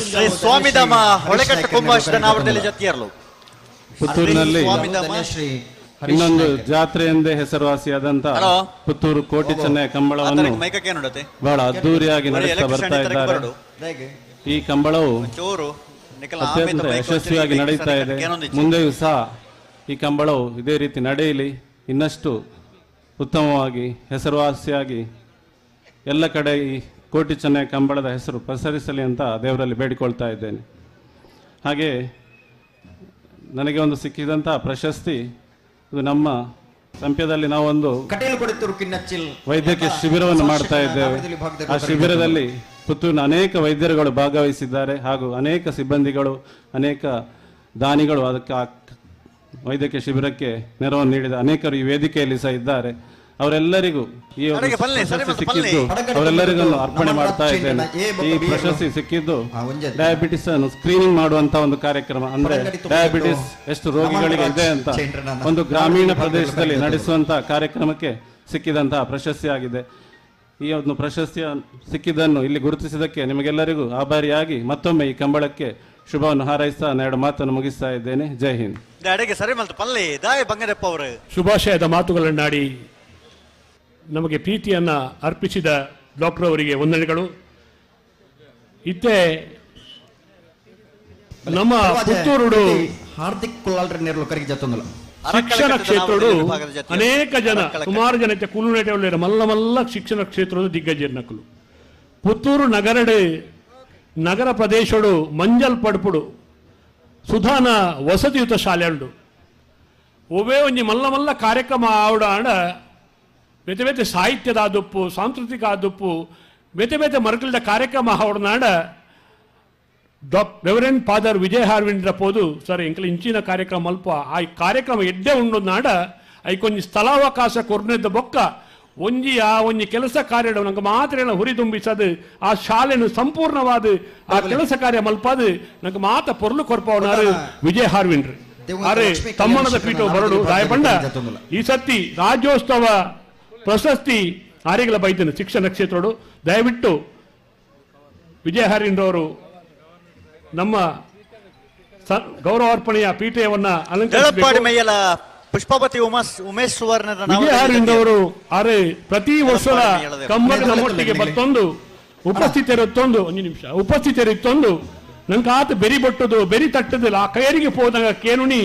ಶ್ರೀ ಸ್ವಾಮಿಧಾಮ ಹೊಳೆಕಟ್ಟ ಕುಂಭಾಶ್ರನಾವರದಲ್ಲಿ ಜತಿಯರ್ಲು ಪುತ್ತೂರಿನಲ್ಲಿ ಇನ್ನೊಂದು ಜಾತ್ರೆ ಎಂದೇ ಹೆಸರುವಾಸಿಯಾದಂಥ ಪುತ್ತೂರು ಕೋಟಿ ಚೆನ್ನಯ ಕಂಬಳವನ್ನು ಬಹಳ ಅದ್ದೂರಿಯಾಗಿ ನಡೆಸ್ತಾ ಬರ್ತಾ ಇದ್ದಾರೆ. ಈ ಕಂಬಳವು ಅತ್ಯಂತ ಯಶಸ್ವಿಯಾಗಿ ನಡೆಯುತ್ತಾ ಇದೆ. ಮುಂದೆಯೂ ಸಹ ಈ ಕಂಬಳವು ಇದೇ ರೀತಿ ನಡೆಯಲಿ, ಇನ್ನಷ್ಟು ಉತ್ತಮವಾಗಿ ಹೆಸರುವಾಸಿಯಾಗಿ ಎಲ್ಲ ಕಡೆ ಈ ಕೋಟಿ ಚೆನ್ನಯ ಕಂಬಳದ ಹೆಸರು ಪಸರಿಸಲಿ ಅಂತ ದೇವರಲ್ಲಿ ಬೇಡಿಕೊಳ್ತಾ ಇದ್ದೇನೆ. ಹಾಗೆ ನನಗೆ ಒಂದು ಸಿಕ್ಕಿದಂಥ ಪ್ರಶಸ್ತಿ ಇದು. ನಮ್ಮ ಸಂಪ್ಯದಲ್ಲಿ ನಾವೊಂದು ವೈದ್ಯಕೀಯ ಶಿಬಿರವನ್ನು ಮಾಡ್ತಾ ಇದ್ದೇವೆ. ಆ ಶಿಬಿರದಲ್ಲಿ ಪುತ್ತೂರಿನ ಅನೇಕ ವೈದ್ಯರುಗಳು ಭಾಗವಹಿಸಿದ್ದಾರೆ ಹಾಗೂ ಅನೇಕ ಸಿಬ್ಬಂದಿಗಳು, ಅನೇಕ ದಾನಿಗಳು ಅದಕ್ಕೆ ಆ ವೈದ್ಯಕೀಯ ಶಿಬಿರಕ್ಕೆ ನೆರವನ್ನು ನೀಡಿದ ಅನೇಕರು ಈ ವೇದಿಕೆಯಲ್ಲಿ ಸಹ ಇದ್ದಾರೆ. ಅವರೆಲ್ಲರಿಗೂ ಈ ಪ್ರಶಸ್ತಿ ಸಿಕ್ಕಿದ್ದು ಅವರೆಲ್ಲರಿಗೂ ಅರ್ಪಣೆ ಮಾಡ್ತಾ ಇದ್ದೇನೆ. ಈ ಪ್ರಶಸ್ತಿ ಸಿಕ್ಕಿದ್ದು ಡಯಾಬಿಟಿಸ್ ಅನ್ನು ಸ್ಕ್ರೀನಿಂಗ್ ಮಾಡುವಂತ ಒಂದು ಕಾರ್ಯಕ್ರಮ, ಅಂದ್ರೆ ಡಯಾಬಿಟಿಸ್ ಎಷ್ಟು ರೋಗಿಗಳಿಗೆ ಇದೆ ಅಂತ ಒಂದು ಗ್ರಾಮೀಣ ಪ್ರದೇಶದಲ್ಲಿ ನಡೆಸುವಂತಹ ಕಾರ್ಯಕ್ರಮಕ್ಕೆ ಸಿಕ್ಕಿದಂತಹ ಪ್ರಶಸ್ತಿಯಾಗಿದೆ. ಈ ಒಂದು ಪ್ರಶಸ್ತಿಯ ಸಿಕ್ಕಿದ್ದನ್ನು ಇಲ್ಲಿ ಗುರುತಿಸಿದ್ದಕ್ಕೆ ನಿಮಗೆಲ್ಲರಿಗೂ ಆಭಾರಿಯಾಗಿ ಮತ್ತೊಮ್ಮೆ ಈ ಕಂಬಳಕ್ಕೆ ಶುಭವನ್ನು ಹಾರೈಸ್ತಾ ಎರಡು ಮಾತನ್ನು ಮುಗಿಸ್ತಾ ಇದ್ದೇನೆ. ಜೈ ಹಿಂದ್. ಶುಭಾಶಯದ ಮಾತುಗಳನ್ನಾಡಿ ನಮಗೆ ಪ್ರೀತಿಯನ್ನು ಅರ್ಪಿಸಿದ ಡಾಕ್ಟರ್ ಅವರಿಗೆ ವಂದನೆಗಳು. ಇತ್ತೆ ನಮ್ಮ ಪುತ್ತೂರುಡು ಹಾರ್ದಿಕ್ ಕುಲಾಲ್ರ ಕರಿಗೆ ಶಿಕ್ಷಣ ಕ್ಷೇತ್ರಡು ಅನೇಕ ಜನ, ಸುಮಾರು ಜನ ಕುಲುನೇಟೆ ಮಲ್ಲ ಮಲ್ಲ ಶಿಕ್ಷಣ ಕ್ಷೇತ್ರದ ದಿಗ್ಗಜನಕಲು. ಪುತ್ತೂರು ನಗರಡು ನಗರ ಪ್ರದೇಶಡು ಮಂಜಲ್ ಪಡ್ಪುಡು ಸುಧಾನ ವಸತಿಯುತ ಶಾಲೆ ಉಂಡು. ಒವೇ ಒಂಜಿ ಮಲ್ಲ ಮಲ್ಲ ಕಾರ್ಯಕ್ರಮ ಆವಡ ಬೇತೆ ಬೇತೆ ಸಾಹಿತ್ಯದ ಆದುಪ್ಪು, ಸಾಂಸ್ಕೃತಿಕ ಆದುಪ್ಪು, ಬೇತೆ ಬೇತೆ ಮರಕಲ್ದ ಕಾರ್ಯಕ್ರಮ ಆವಡನಾಡ ರೆವರೆಂಡ್ ಫಾದರ್ ವಿಜಯ ಹಾರ್ವಿಂದ್ರ ಪೋದು ಸರ್ ಎಂಕಲ ಇಂಚಿನ ಕಾರ್ಯಕ್ರಮ ಅಲ್ಪ ಆ ಕಾರ್ಯಕ್ರಮ ಎಡ್ಡೆ ಉಂಡು ನಾಡ ಐಕೊಂಜಿ ಸ್ಥಳಾವಕಾಶ ಕೊರ್ನೆದ್ದ ಬೊಕ್ಕ ಒಂಜಿ ಆ ಒಂಜಿ ಕೆಲಸ ಕಾರ್ಯ ನಂಗೆ ಮಾತ್ರ ಹುರಿದುಂಬಿಸದು ಆ ಶಾಲೆನು ಸಂಪೂರ್ಣವಾದ ಆ ಕೆಲಸ ಕಾರ್ಯ ಮಲ್ಪಾದು ನಂಗೆ ಮಾತ ಪೊರ್ಲು ಕೊರ್ಪವನಾರು ವಿಜಯ ಹಾರ್ವಿಂಡ್ರು. ಅರೆ ತಮ್ಮನದ ಪೀಠ ಬರಡು ದಾಯಪಂಡ ಈ ಸತಿ ರಾಜ್ಯೋತ್ಸವ ಪ್ರಶಸ್ತಿ ಆರಿಗಳ ಬೈದನು ಶಿಕ್ಷಣ ಕ್ಷೇತ್ರಡು. ದಯವಿಟ್ಟು ವಿಜಯ ಹಾರ್ವಿಂಡ್ರವರು ನಮ್ಮ ಗೌರವಾರ್ಪಣೆಯ ಪೀಠೆಯವನ್ನ ಅಲಂಕರಿಸಬೇಕು. ಪುಷ್ಪಾವತಿ ಉಮೇಶ್ ಸುವರ್ಣ ವಿಜಯ ಹಾರ್ವಿಂಡ್ರವರು ಅರೆ ಪ್ರತಿ ವರ್ಷದ ಕಮ್ಮದ ನಮ್ಮೊಟ್ಟಿಗೆ ಬತ್ತೊಂದು ಉಪಸ್ಥಿತರಿತ್ತೊಂದು ಒಂದು ನಿಮಿಷ ಉಪಸ್ಥಿತರಿತ್ತೊಂದು ನಂಗೆ ಆತ ಬೆರಿ ಬಟ್ಟದು ಬೆರಿ ತಟ್ಟದಿಲ್ಲ ಆ ಕೈಯರಿಗೆ ಹೋದಾಗ ಕೇನುಣಿ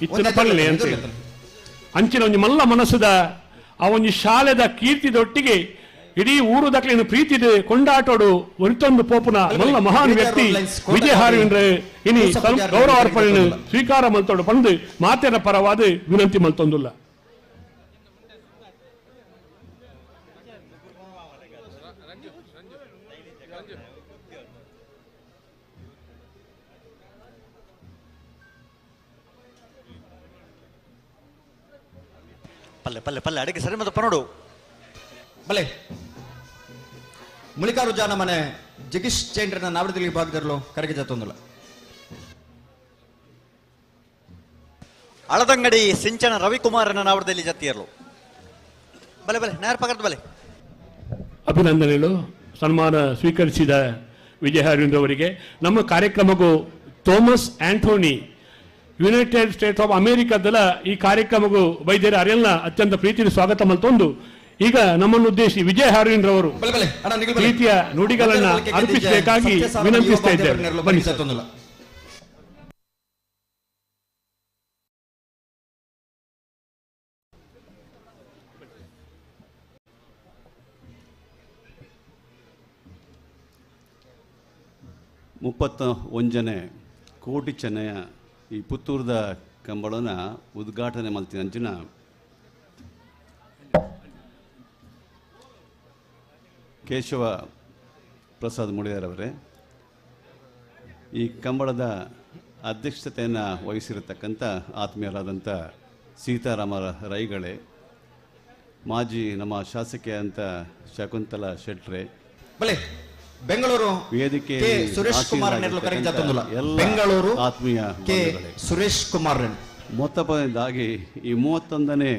ಇತ್ತಿನ ಪಲ್ಲೆ ಅಂತ ಹೇಳಿ ಅಂಚಿನ ಒಂಜಿ ಮಲ್ಲ ಮನಸ್ಸದ ಆ ಒಂಜಿ ಶಾಲೆದ ಕೀರ್ತಿದೊಟ್ಟಿಗೆ ಇಡೀ ಊರು ದಕ್ಲಿನ ಪ್ರೀತಿದೆ ಕೊಂಡಾಟೋಡು ಒರಿತೊಂದು ಪೋಪುನ ಮಲ್ಲ ಮಹಾನ್ ವ್ಯಕ್ತಿ ವಿಜಯ ಹಾರ್ವಿಂಡ್ರೆ ಇನಿ ಗೌರವಾರ್ಪಣೆ ಸ್ವೀಕಾರ ಮಲ್ತೋಡು ಬಂದು ಮಾತಿನ ಪರವಾದ ವಿನಂತಿ ಮಲ್ತೊಂದುಲ್ಲ. ಪಲ್ಲೆ ಪಲ್ಲೆ ಪಲ್ಲೆ ಅಡಿಗೆ ಸರಿ ಮತ್ತು ಪನೋಡು ಬಲೆ ಮುಳಿಕಾರು ಜಾನ ಮನೆ ಜಗೀಶ್ ಚೇಂಡ್ರನ ನಾವಡದಲ್ಲಿ ಭಾಗದಲ್ಲೂ ಕರಗಿ ಜತ್ತೊಂದಿಲ್ಲ. ಅಳದಂಗಡಿ ಸಿಂಚನ ರವಿಕುಮಾರನ ನಾವಡದಲ್ಲಿ ಜತ್ತಿಯರ್ಲು ಬಲೆ ಬಲೆ ನೇರ ಪಕರ್ದು ಬಲೆ. ಅಭಿನಂದನೆಗಳು. ಸನ್ಮಾನ ಸ್ವೀಕರಿಸಿದ ವಿಜಯ ಹಾರ್ವಿಂದ್ರವರಿಗೆ. ನಮ್ಮ ಕಾರ್ಯಕ್ರಮಕ್ಕೂ Thomas Anthony United States of ಅಮೆರಿಕದಲ್ಲ ಈ ಕಾರ್ಯಕ್ರಮಕ್ಕೂ ವೈದ್ಯರ ಅರೆಲ್ಲ ಅತ್ಯಂತ ಪ್ರೀತಿಯ ಸ್ವಾಗತ ಮಲ್ತೊಂದು ಈಗ ನಮ್ಮನ್ನು ಉದ್ದೇಶಿಸಿ ವಿಜಯ ಹಾರ್ವಿಂದ್ರವರು ಪ್ರೀತಿಯ ನುಡಿಗಳನ್ನು ಅರ್ಪಿಸಬೇಕಾಗಿ ವಿನಂತಿಸ್ತಾ ಇದ್ದೇವೆ. ಬನ್ನಿ ಸರ್. 31ನೇ ಕೋಟಿ ಚೆನ್ನಯ ಈ ಪುತ್ತೂರದ ಕಂಬಳನ ಉದ್ಘಾಟನೆ ಮಲ್ತಿನ ಅಂಚಿನ ಕೇಶವ ಪ್ರಸಾದ್ ಮುಳಿಯಾರವರೇ, ಈ ಕಂಬಳದ ಅಧ್ಯಕ್ಷತೆಯನ್ನು ವಹಿಸಿರತಕ್ಕಂಥ ಆತ್ಮೀಯರಾದಂಥ ಸೀತಾರಾಮ ರೈಗಳೇ, ಮಾಜಿ ನಮ್ಮ ಶಾಸಕಿ ಅಂತ ಶಕುಂತಲಾ ಶೆಟ್ರೆ, ಬೆಂಗಳೂರು ವೇದಿಕೆ ಸುರೇಶ್ ಕುಮಾರ್ ಬೆಂಗಳೂರು ಆತ್ಮೀಯ ಸುರೇಶ್ ಕುಮಾರ್. ಮೊತ್ತಪದಾಗಿ ಈ 31ನೇ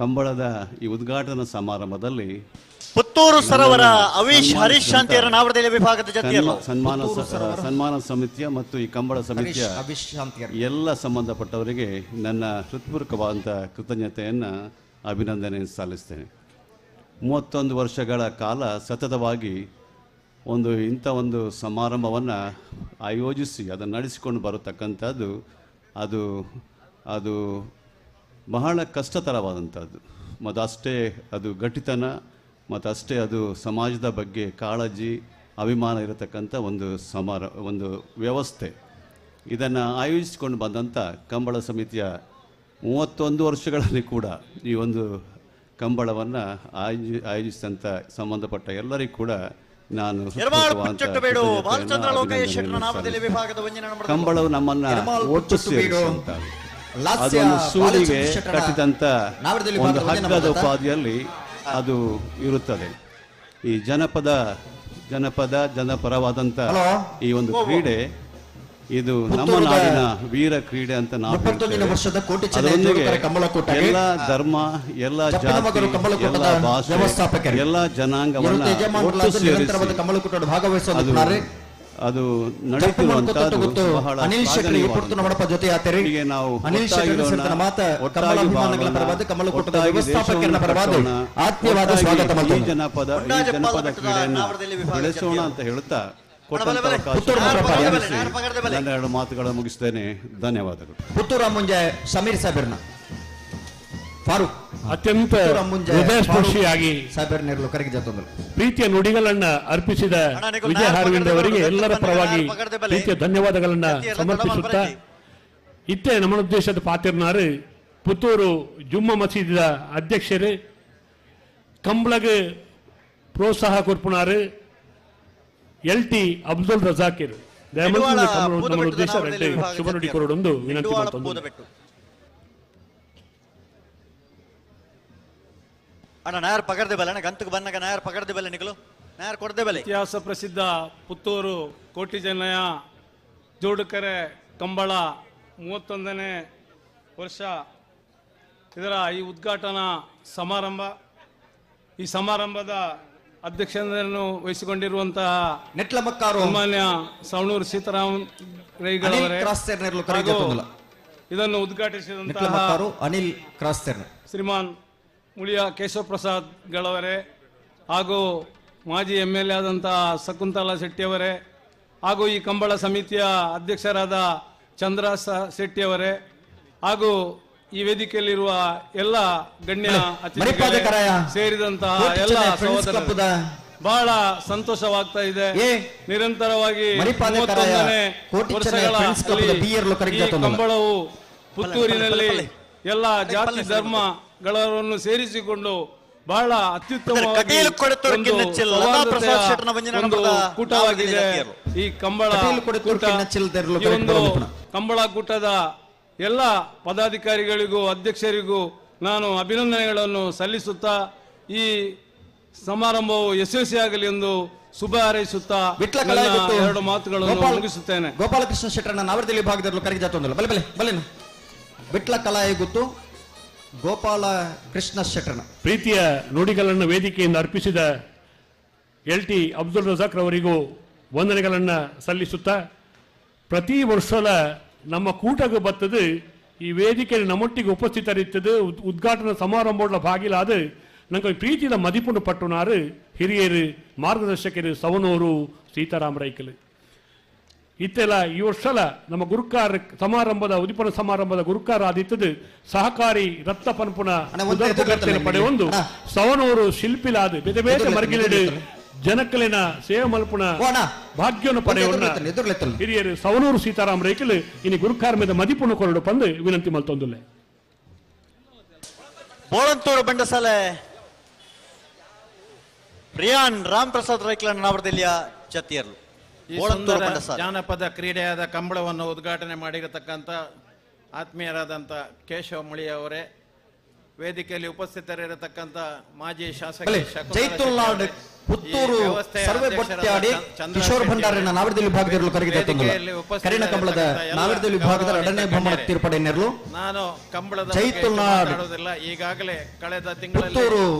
ಕಂಬಳದ ಈ ಉದ್ಘಾಟನಾ ಸಮಾರಂಭದಲ್ಲಿ ಪುತ್ತೂರು ಸರೋವರ ಅವೀಶ್ ಹರೀಶ್ ಶಾಂತಿಯರ ನಾವಡದಲ್ಲಿ ವಿಭಾಗದ ಜೊತೆಯಲ್ಲ ಸನ್ಮಾನ ಸಮಿತಿಯ ಮತ್ತು ಈ ಕಂಬಳ ಸಮಿತಿಯ ಎಲ್ಲ ಸಂಬಂಧಪಟ್ಟವರಿಗೆ ನನ್ನ ಹೃತ್ಪೂರ್ವಕವಾದಂಥ ಕೃತಜ್ಞತೆಯನ್ನು ಅಭಿನಂದನೆ ಸಲ್ಲಿಸ್ತೇನೆ. 31 ವರ್ಷಗಳ ಕಾಲ ಸತತವಾಗಿ ಒಂದು ಇಂಥ ಒಂದು ಸಮಾರಂಭವನ್ನು ಆಯೋಜಿಸಿ ಅದನ್ನು ನಡೆಸಿಕೊಂಡು ಬರತಕ್ಕಂಥದ್ದು ಅದು ಅದು ಬಹಳ ಕಷ್ಟತರವಾದಂಥದ್ದು ಮತ್ತು ಅಷ್ಟೇ ಅದು ಗಟ್ಟಿತನ ಮತ್ತು ಅಷ್ಟೇ ಅದು ಸಮಾಜದ ಬಗ್ಗೆ ಕಾಳಜಿ ಅಭಿಮಾನ ಇರತಕ್ಕಂಥ ಒಂದು ಒಂದು ವ್ಯವಸ್ಥೆ. ಇದನ್ನು ಆಯೋಜಿಸಿಕೊಂಡು ಬಂದಂಥ ಕಂಬಳ ಸಮಿತಿಯ 31 ವರ್ಷಗಳಲ್ಲಿ ಕೂಡ ಈ ಒಂದು ಕಂಬಳವನ್ನು ಆಯೋಜಿಸಿದಂಥ ಸಂಬಂಧಪಟ್ಟ ಎಲ್ಲರಿಗೂ ಕೂಡ ನಾನು ಕಂಬಳವು ನಮ್ಮನ್ನು ಒಟ್ಟು ಸೇರಿಸುವಂಥ ಅದೊಂದು ಸೂರಿಗೆ ಕಟ್ಟಿದಂಥ ಒಂದು ಹಗ್ಗದ ಉಪಾಧಿಯಲ್ಲಿ ಅದು ಇರುತ್ತದೆ. ಈ ಜನಪದ ಜನಪದ ಜನಪರವಾದಂಥ ಈ ಒಂದು ಕ್ರೀಡೆ ಇದು ನಮ್ಮ ನಾಡಿನ ವೀರ ಕ್ರೀಡೆ ಅಂತ ನಾವು ಅದರೊಂದಿಗೆ ಎಲ್ಲ ಧರ್ಮ, ಎಲ್ಲ ಜಾತಿ, ಎಲ್ಲ ಭಾಷೆ, ಎಲ್ಲ ಜನಾಂಗವನ್ನ ಒಟ್ಟು ಸೇರಿಸಿ ಅದು ನಡೆಯುತ್ತಿರುವಂತಹದ್ದು ಬಹಳ ಹೀಗೆ ನಾವು ಒಟ್ಟಾಗಿ ಈ ಜನಪದ ಕ್ರೀಡೆಯನ್ನು ಬೆಳೆಸೋಣ ಅಂತ ಹೇಳುತ್ತಾ ನನ್ನ ಎರಡು ಮಾತುಗಳನ್ನು ಮುಗಿಸ್ತೇನೆ. ಧನ್ಯವಾದಗಳು. ಪುತ್ತೂರ ಮುಂಜೆ ಸಮೀರ್ ಸಾಬೀರ್ನ ಫಾರೂಕ್ ಅತ್ಯಂತ ಹೃದಯಸ್ಪರ್ಶಿಯಾಗಿ ಪ್ರೀತಿಯ ನುಡಿಗಳನ್ನ ಅರ್ಪಿಸಿದ ವಿಜಯ ಹಾರ್ವಿಂದ್ ಅವರಿಗೆ ಎಲ್ಲರ ಪರವಾಗಿ ಪ್ರೀತಿಯ ಧನ್ಯವಾದಗಳನ್ನ ಸಮರ್ಪಿಸುತ್ತಾ, ಇತ್ತೆ ನಮ್ಮ ಉದ್ದೇಶದ ಪಾತಿರ್ನಾರು ಪುತ್ತೂರು ಜುಮ್ಮ ಮಸೀದಿದ ಅಧ್ಯಕ್ಷರು, ಕಂಬ್ಳಗ್ ಪ್ರೋತ್ಸಾಹ ಕೊರ್ಪುನಾರು ಎಲ್ ಟಿ ಅಬ್ದುಲ್ ರಜಾಕಿರ್. ನಮ್ಮ ಉದ್ದೇಶ ಶುಭ ನುಡಿ ಕೊರಡೊಂದು ವಿನಂತಿ ಮಾಡ್ತೊಂದು. ಅಣ್ಣ ನಾಯರ್ ಪಗಡ್ದೆ ಬಲ್ಲ ಅಣ್ಣ, ಗಂತಕ್ಕೆ ಬಂದಾಗ ನಾಯರ್ ಪಗಡ್ದೆ ಬಲ್ಲ ನಿಗಲು ನಾಯರ್ ಕೊಡದೆ ಬಲೆ. ಇತಿಹಾಸ ಪ್ರಸಿದ್ಧ ಪುತ್ತೂರು ಕೋಟಿ ಚೆನ್ನಯ್ಯ ಜೋಡುಕರೆ ಕಂಬಳ 31ನೇ ವರ್ಷ ಇದರ ಈ ಉದ್ಘಾಟನಾ ಸಮಾರಂಭ. ಈ ಸಮಾರಂಭದ ಅಧ್ಯಕ್ಷತೆಯನ್ನು ವಹಿಸಿಕೊಂಡಿರುವಂತಹ ಸನ್ಮಾನ್ಯ ಸವಣೂರು ಸೀತಾರಾಮ್ ರೈಗಳವರೇ, ಇದನ್ನು ಉದ್ಘಾಟಿಸಿದಂತಹ ಅನಿಲ್ ಶ್ರೀಮಾನ್ ಮುಳಿಯ ಕೇಶವ ಪ್ರಸಾದ್ ಗಳವರೇ, ಹಾಗೂ ಮಾಜಿ MLA ಆದಂತಹ ಶಕುಂತಲಾ ಶೆಟ್ಟಿಯವರೇ, ಹಾಗೂ ಈ ಕಂಬಳ ಸಮಿತಿಯ ಅಧ್ಯಕ್ಷರಾದ ಚಂದ್ರ ಶೆಟ್ಟಿಯವರೇ, ಹಾಗೂ ಈ ವೇದಿಕೆಯಲ್ಲಿರುವ ಎಲ್ಲ ಗಣ್ಯ ಅತಿಥಿಗಳೇ ಸೇರಿದಂತಹ ಎಲ್ಲ ಸಹೋದರರು, ಬಹಳ ಸಂತೋಷವಾಗ್ತಾ ಇದೆ. ನಿರಂತರವಾಗಿ 31ನೇ ವರ್ಷಗಳ ಈ ಕಂಬಳವು ಪುತ್ತೂರಿನಲ್ಲಿ ಎಲ್ಲ ಜಾತಿ ಧರ್ಮಗಳನ್ನು ಸೇರಿಸಿಕೊಂಡು ಬಹಳ ಅತ್ಯುತ್ತಮವಾಗಿ ಒಂದು ಕೂಟವಾಗಿದೆ ಈ ಕಂಬಳ ಕೂಟ. ಈ ಒಂದು ಕಂಬಳ ಕೂಟದ ಎಲ್ಲ ಪದಾಧಿಕಾರಿಗಳಿಗೂ ಅಧ್ಯಕ್ಷರಿಗೂ ನಾನು ಅಭಿನಂದನೆಗಳನ್ನು ಸಲ್ಲಿಸುತ್ತಾ ಈ ಸಮಾರಂಭವು ಯಶಸ್ವಿಯಾಗಲಿ ಎಂದು ಶುಭ ಹಾರೈಸುತ್ತಾ ಎರಡು ಮಾತುಗಳನ್ನು ಮುಗಿಸುತ್ತೇನೆ. ಗೋಪಾಲಕೃಷ್ಣ ಶೆಟ್ಟರನ್ನ ನಾವರದಲ್ಲಿ ವಿಭಾಗದಲ್ಲಿ ಕರೆಗೆ ಬಲೆ ಬಲೆ ಬಲೆ ವಿಟ್ಲ ಕಲಾಯ ಗೊತ್ತು ಗೋಪಾಲ ಕೃಷ್ಣ ಶೆಟ್ಟರನ ಪ್ರೀತಿಯ ನುಡಿಗಳನ್ನು ವೇದಿಕೆಯಿಂದ ಅರ್ಪಿಸಿದ ಎಲ್ ಟಿ ಅಬ್ದುಲ್ ರಜಾಕ್ ರವರಿಗೂ ವಂದನೆಗಳನ್ನು ಸಲ್ಲಿಸುತ್ತಾ, ಪ್ರತಿ ವರ್ಷದ ನಮ್ಮ ಕೂಟಕ್ಕೆ ಬರ್ತದೆ ಈ ವೇದಿಕೆಯಲ್ಲಿ ನಮ್ಮೊಟ್ಟಿಗೆ ಉಪಸ್ಥಿತರಿರ್ತದೆ ಉದ್ಘಾಟನಾ ಸಮಾರಂಭದ ಭಾಗಿಲಾದ ನಂಗೆ ಪ್ರೀತಿಯ ಮದಿಪುಂಡು ಪಟ್ಟುನಾರು ಹಿರಿಯರು ಮಾರ್ಗದರ್ಶಕರು ಸವನೂರು ಸೀತಾರಾಮ ರೈಕಲು. ಇತ್ತೆಲ್ಲ ಈ ವರ್ಷಲ ನಮ್ಮ ಗುರುಕಾರ ಸಮಾರಂಭದ ಉದಿಪನ ಸಮಾರಂಭದ ಗುರುಕಾರ ಆದಿತ್ತದು ಸಹಕಾರಿ ರತ್ನ ಪನ್ಪುನ ಪಡೆಯೊಂದು ಸವನೂರು ಶಿಲ್ಪಿಲಾದ ಬೇರೆ ಬೇರೆ ಮರ್ಗಿಲೆಡು ಜನಕಲಿನ ಸೇವೆ ಮಲ್ಪುನ ಭಾಗ್ಯವನ್ನು ಪಡೆಯೋಣ ಹಿರಿಯರು ಸವನೂರು ಸೀತಾರಾಮ ರೈಕಲು ಇನ್ನು ಗುರುಕಾರ ಮೇಲೆ ಮದಿಪುಣ ಕೊರಡು ಪಂದು ವಿನಂತಿ ಮಲ್ತೊಂದುಲ್ಲೆ. ಬೋಳಂತೂರು ಬಂಡಸಾಲೆ ಪ್ರಿಯಾನ್ ರಾಮ್ ಪ್ರಸಾದ್ ರೈಕ್ಲನ್ ನಾವರದಲ್ಲಿಯ ಜತಿಯರ್ಲು. ಜಾನಪದ ಕ್ರೀಡೆಯಾದ ಕಂಬಳವನ್ನು ಉದ್ಘಾಟನೆ ಮಾಡಿರತಕ್ಕಂಥ ಆತ್ಮೀಯರಾದಂಥ ಕೇಶವ ಮುಳಿಯವರೇ, ವೇದಿಕೆಯಲ್ಲಿ ಉಪಸ್ಥಿತರಿರತಕ್ಕಂಥ ಮಾಜಿ ಶಾಸಕ ಪುತ್ತೂರು ಸರ್ವೆ ಬೊಟ್ಟಾಡಿ ಕಿಶೋರ್ ಭಂಡಾರಿನ ನಾವರದಲ್ಲಿ ವಿಭಾಗದಲ್ಲಿ ಕರೆಗೆ ಕರಿಣ ಕಂಬಳದ ನಾವರದಲ್ಲಿ ವಿಭಾಗದ ಎರಡನೇ ಬಹುಮಾನ ತೀರ್ಪಡೆ ನೆರಳು. ನಾನು ಕಂಬಳದ ಮಾತಾಡುವುದಿಲ್ಲ. ಈಗಾಗಲೇ ಕಳೆದ ತಿಂಗಳಲ್ಲಿ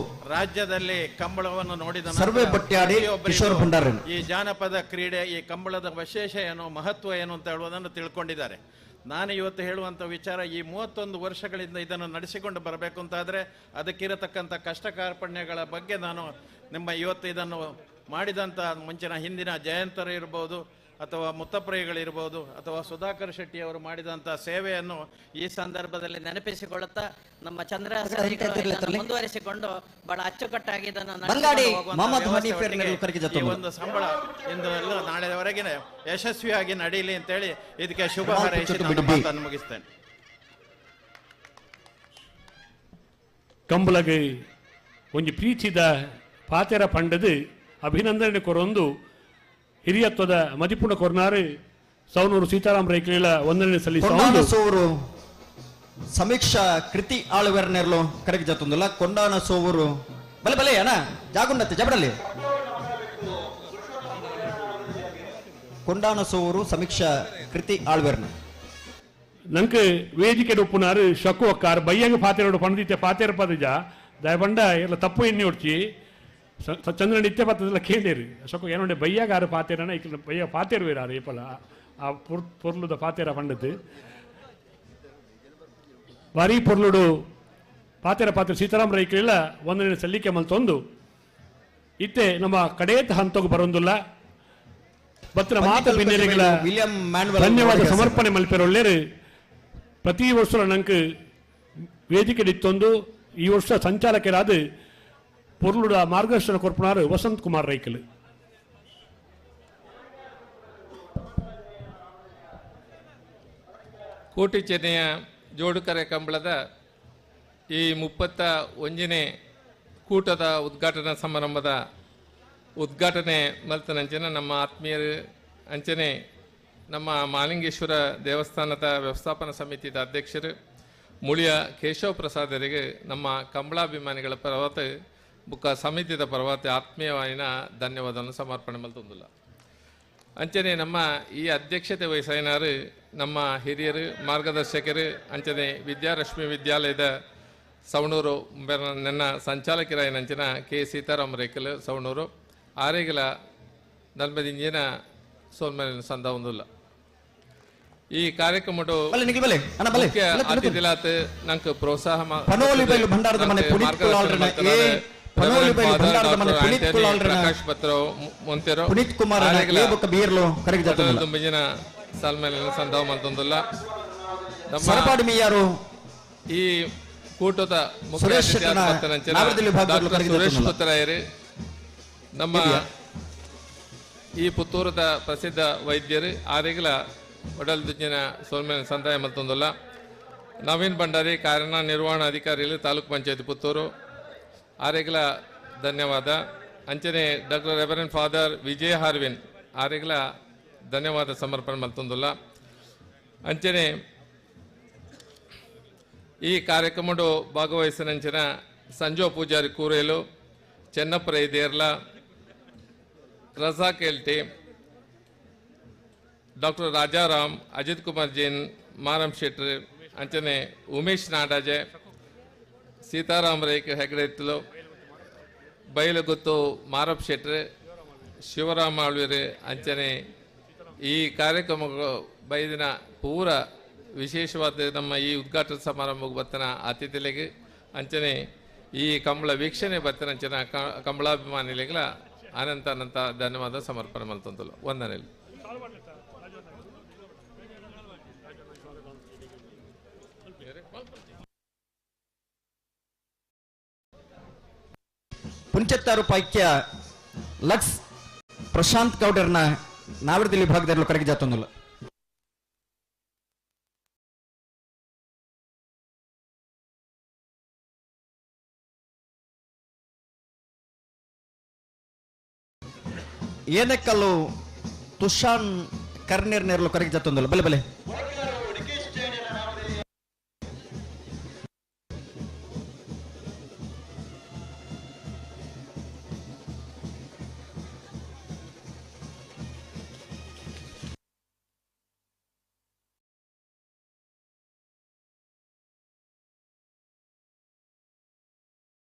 ರಾಜ್ಯದಲ್ಲಿ ಕಂಬಳವನ್ನು ನೋಡಿದ ಸರ್ವೆ ಬೊಟ್ಟಾಡಿ ಕಿಶೋರ್ ಭಂಡಾರಿ ಈ ಜಾನಪದ ಕ್ರೀಡೆ, ಈ ಕಂಬಳದ ವಿಶೇಷ ಏನು, ಮಹತ್ವ ಏನು ಅಂತ ಹೇಳುವುದನ್ನು ತಿಳ್ಕೊಂಡಿದ್ದಾರೆ. ನಾನು ಇವತ್ತು ಹೇಳುವಂಥ ವಿಚಾರ, ಈ 31 ವರ್ಷಗಳಿಂದ ಇದನ್ನು ನಡೆಸಿಕೊಂಡು ಬರಬೇಕು ಅಂತಾದರೆ ಅದಕ್ಕಿರತಕ್ಕಂಥ ಕಷ್ಟ ಕಾರ್ಪಣ್ಯಗಳ ಬಗ್ಗೆ ನಾನು ನಿಮ್ಮ ಇವತ್ತು ಇದನ್ನು ಮಾಡಿದಂಥ ಮುಂಚಿನ ಹಿಂದಿನ ಜಯಂತರು ಇರ್ಬೋದು ಅಥವಾ ಮುತ್ತಪ್ರೈಗಳಿರ್ಬೋದು ಅಥವಾ ಸುಧಾಕರ್ ಶೆಟ್ಟಿ ಅವರು ಮಾಡಿದಂಥ ಸೇವೆಯನ್ನು ಈ ಸಂದರ್ಭದಲ್ಲಿ ನೆನಪಿಸಿಕೊಳ್ಳುತ್ತಾ ನಮ್ಮ ಚಂದ್ರಹಾಸ ಮುಂದುವರಿಸಿಕೊಂಡು ಬಹಳ ಅಚ್ಚುಕಟ್ಟಾಗಿ ಇದನ್ನು ಬಂಗಾಡಿ ಹೋಗುವಂಥ ಮೊಹಮ್ಮದ್ ವ್ಯವಸ್ಥೆ ಹನೀಫ್ ಒಟ್ಟಿಗೆ ಕರೆಗೆ ಈ ಒಂದು ಸಂಬಳ ಇಂದು ಎಲ್ಲ ನಾಳೆವರೆಗೆ ಯಶಸ್ವಿಯಾಗಿ ನಡೀಲಿ ಅಂತೇಳಿ ಇದಕ್ಕೆ ಶುಭ ಕಮಾಲ್ ಹಾರೈಸಿ ಪುಚ್ಚಟ್ಟು ನನ್ನ ಬಿಡುಬಿ. ಮಾತನ್ನು ಮುಗಿಸ್ತೇನೆ. ಕಂಬಳಗೆ ಒಂಜಿ ಪ್ರೀತಿದ ಪಾತೆರ ಪಂಡದು ಅಭಿನಂದನೆ ಕೊರೊಂದು ಹಿರಿಯತ್ವದ ಮದಿಪುಣ ಕೊರ್ನಾರು ಸೌನೂರು ಸೀತಾರಾಮ್ ರೈಕ್ಲಿಲ ವಂದನೆ ಕೊಂಡಾನ ಸಲ್ಲಿಸ ಸೋವರು ಸಮೀಕ್ಷಾ ಕೃತಿ ಆಳುವೆರ್ನೆರ್ಲು ಕರೆಗೆ ಜತ್ತೊಂದುಲ್ಲ. ಕೊಂಡಾನ ಸೋವರು ಬಲೆ ಬಲೆ ಅಣ್ಣ ಜಾಗುಂಡತ್ತೆ ಜಬಡಲ್ಲಿ. ಕೊಂಡಾನ ಸೋವರು ಸಮೀಕ್ಷಾ ಕೃತಿ ಆಳ್ವೆರ್ನ ನಂಗೆ ವೇದಿಕೆ ಉಪ್ಪುನಾರು ಶಕು ಒಕ್ಕಾರ್ ಬಯ್ಯಂಗ ಪಾತೆರೋಡು ಪಂಡಿತ್ಯ ಪಾತೆರ ಪದಜ ದಯಪಂಡ ಎಲ್ಲ ತಪ್ಪು ಎಣ್ಣೆ ಒಡ್ಚಿ ಚಂದ್ರನ ನಿತ್ಯ ಪತ್ತದೆಲ್ಲ ಕೇಳಿರಿ ಶಕು ಏನೊಂಡೆ ಬಯ್ಯಾಗ ಆರು ಪಾತೆರನ ಇಕ್ಲ ಬಯ್ಯ ಪಾತೆರುವಿರಾರು ಏಪಲ ಆ ಪೊರ್ಲುದ ಪಾತೆರ ಪಂಡದ್ದು ಬಾರಿ ಪೊರ್ಲುಡು ಪಾತೆರ ಪಾತ್ರೆ ಸೀತಾರಾಮ್ ರೈಕ್ಲಿಲ್ಲ ಒಂದನೇ ಸಲ್ಲಿಕೆ ಮಲ್ತೊಂದು ಇತ್ತೆ ನಮ್ಮ ಕಡೇತ ಹಂತಕ್ಕೆ ಬರೋಂದಿಲ್ಲ ಬತ್ತಿನ ಮಾತ ಬಿನ್ನೆಲೆಗಳ ವಿಲಿಯಂ ಮ್ಯಾನ್ವೆಲ್ ಧನ್ಯವಾದ ಸಮರ್ಪಣೆ ಮಲ್ಪೆರೊಳ್ಳೇರು. ಪ್ರತಿ ವರ್ಷ ನಂಗೆ ವೇದಿಕೆ ಇತ್ತೊಂದು ಈ ವರ್ಷ ಸಂಚಾಲಕರಾದ ಪೊರ್ಲುಡ ಮಾರ್ಗದರ್ಶನ ಕೊರ್ಪುನಾರು ವಸಂತ್ ಕುಮಾರ್ ರೈಕಲ್. ಕೋಟಿ ಚೆನ್ನೆಯ ಜೋಡುಕರೆ ಕಂಬಳದ ಈ 31ನೇ ಕೂಟದ ಉದ್ಘಾಟನಾ ಸಮಾರಂಭದ ಉದ್ಘಾಟನೆ ಮಲ್ತನಂಚಿನ ನಮ್ಮ ಆತ್ಮೀಯರು ಅಂಚನೆ ನಮ್ಮ ಮಾಲಿಂಗೇಶ್ವರ ದೇವಸ್ಥಾನದ ವ್ಯವಸ್ಥಾಪನಾ ಸಮಿತಿಯ ಅಧ್ಯಕ್ಷರು ಮುಳಿಯ ಕೇಶವ ಪ್ರಸಾದರಿಗೆ ನಮ್ಮ ಕಂಬಳಾಭಿಮಾನಿಗಳ ಪರವಾತ ಬುಕ್ಕ ಸಮಿತಿಯ ಪರವಾತ ಆತ್ಮೀಯವಾಯಿನ ಧನ್ಯವಾದವನ್ನು ಸಮರ್ಪಣೆ ಮಲ್ತೊಂದಿಲ್ಲ. ಅಂಚನೆ ನಮ್ಮ ಈ ಅಧ್ಯಕ್ಷತೆ ವಹಿಸೈನಾರು ನಮ್ಮ ಹಿರಿಯರು ಮಾರ್ಗದರ್ಶಕರು ಅಂಚನೆ ವಿದ್ಯಾರಶ್ಮಿ ವಿದ್ಯಾಲಯದ ಸವಣೂರು ನನ್ನ ಸಂಚಾಲಕರಾಯನಂಚಿನ ಕೆ ಸೀತಾರಾಮ್ ರೇಖಲ್ ಸವಣೂರು ಆರೇಗಲ ನಲ್ಮದಿಂಜಿನ ಸೋಲ್ಮೇಲಿನ ಸಂದ ಒಂದುಲ್ಲ. ಈ ಕಾರ್ಯಕ್ರಮಡು ಮುಖ್ಯ ಅತಿಥಿಲಾತ್ ನಂಗೆ ಪ್ರೋತ್ಸಾಹ ಪ್ರಕಾಶ್ ಪತ್ರ ಮೊಂತೆರೋ ಪುನೀತ್ ಕುಮಾರ್ ದುಂಬಿಜಿನ ಸಾಲ್ಮೇಲಿನ ಸಂದವ ಮಂತೊಂದುಲ್ಲ. ನಮ್ಮ ಈ ಕೂಟದ ಮುಖ್ಯ ಡಾಕ್ಟರ್ ಸುರೇಶ್ ಪುತ್ತರಾಯರು ನಮ್ಮ ಈ ಪುತ್ತೂರದ ಪ್ರಸಿದ್ಧ ವೈದ್ಯರು ಆರೇಗಲ ಒಡಲ್ದುಜ್ಜಿನ ಸೋಲ್ಮೇಲಿನ ಸಂದಾಯ ಮತ್ತೊಂದಲ್ಲ. ನವೀನ್ ಭಂಡಾರಿ ಕಾರ್ಯನಿರ್ವಹಣಾಧಿಕಾರಿಗಳು ತಾಲೂಕು ಪಂಚಾಯತ್ ಪುತ್ತೂರು ಆರೇಗಲ ಧನ್ಯವಾದ. ಅಂಚನೆ doctor reverend father Vijay Harvin ಆರೇಗಲ ಧನ್ಯವಾದ ಸಮರ್ಪಣೆ ಮತ್ತೊಂದಲ್ಲ. ಅಂಚನೆ ಈ ಕಾರ್ಯಕ್ರಮಡು ಭಾಗವಹಿಸಿನಂಚಿನ Sanjo Pujari Kurelu, Chennappa Derla, Razak LT, doctor Rajaram, Ajit Kumar Jain, Maram Shettar, ಅಂಚನೆ ಉಮೇಶ್ ನಾಡಾಜೆ, ಸೀತಾರಾಮ್ ರೇಖ ಹೆಗಡೆತ್ತಲು, ಬೈಲುಗುತ್ತು ಮಾರಪ್ ಶೆಟ್ರು, ಶಿವರಾಮ ಆಳ್ವಿರು ಅಂಚನೆ ಈ ಕಾರ್ಯಕ್ರಮಗಳು ಬೈದಿನ ಪೂರ ವಿಶೇಷವಾದ ನಮ್ಮ ಈ ಉದ್ಘಾಟನಾ ಸಮಾರಂಭಕ್ಕೆ ಬರ್ತನ ಅತಿಥಿಗಳಿಗೆ ಅಂಚನೆ ಈ ಕಂಬಳ ವೀಕ್ಷಣೆ ಬರ್ತನಂಚಿನ ಕಂಬಳಾಭಿಮಾನಿಗಳ ಅನಂತ ಅನಂತ ಧನ್ಯವಾದ ಸಮರ್ಪಣೆ ಮಲ್ತೊಂದಲು ವಂದನೆಗಳು. ಪುಂಚತ್ತಾರು ಪೈಕ್ಯ ಲಕ್ಸ್ ಪ್ರಶಾಂತ್ ಗೌಡರ್ನ ನಾವಿರದಲ್ಲಿ ವಿಭಾಗದಲ್ಲಿ ಕರೆಗೆ ಜಾತೊಂದಲ್ಲ. ಏನಕ್ಕಲ್ಲು ತುಷಾನ್ ಕರ್ನೇರ್ ನೇರ್ಲು ಕರೆಗೆ ಜಾತೊಂದಲ್ಲ. ಬಲೆ ಬಲೆ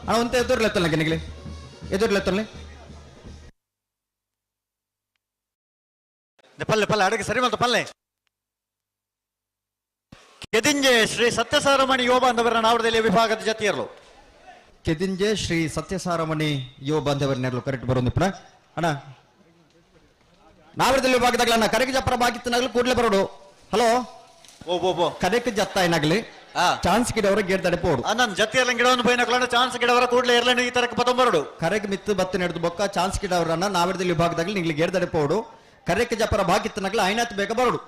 ಅಣ್ಣ ಒಂತೆ ಎದುರ್ಲೆತ್ತಲ್ಲ ಗೆನಗಲಿ ಎದುರ್ಲೆತ್ತಲ್ಲ ಪಲ್ಲೆ ಪಲ್ಲೆ ಅಡುಗೆ ಸರಿ ಮಲ್ತ ಪಲ್ಲೆ ಕೆದಿಂಜೆ ಶ್ರೀ ಸತ್ಯಸಾರಮಣಿ ಯೋಬ ಅಂದವರ ನಾವರದಲ್ಲಿ ವಿಭಾಗದ ಜತಿಯರ್ಲು. Kedinje Shri ಸತ್ಯಸಾರಮಣಿ ಯುವ ಬಾಂಧವರನ್ನೆಲ್ಲ ಕರೆಕ್ಟ್ ಬರೋದು ಪುನಃ ಅಣ್ಣ ನಾವಿರದಲ್ಲಿ ವಿಭಾಗದಾಗಲಣ್ಣ ಕರೆಗೆ ಜಪ್ಪರ ಬಾಗಿತ್ತನಾಗಲಿ ಕೂಡಲೇ ಬರೋಡು. ಹಲೋ ಕರೆಕ್ ಜತ್ತ ಏನಾಗಲಿ ಚಾನ್ಸ್ ಗಿಡವರ ಗೇಟ್ ತಡೆ ಪೋಡು. ನನ್ನ ಜತ್ತಿಯಲ್ಲ ಗಿಡವನ್ನು ಬೈನಕ್ಲಣ್ಣ ಚಾನ್ಸ್ ಗಿಡವರ ಕೂಡಲೇ ಇರ್ಲಣ್ಣ ಈ ತರಕ್ಕೆ ಪತ್ತೊಂಬರಡು. ಕರೆಗೆ ಮಿತ್ತು ಬತ್ತು ನಡೆದು ಬೊಕ್ಕ ಚಾನ್ಸ್ ಗಿಡವರನ್ನ ನಾವಿರದಲ್ಲಿ ವಿಭಾಗದಾಗಲಿ ನಿಂಗ್ಲಿ ಗೇಟ್ ತಡೆ ಪೋಡು. ಕರೆಕ್ ಜಪ್ಪರ ಬಾಗಿತ್ತನಾಗಲಿ ಐನಾತ್ ಬೇಗ ಬರೋಡು.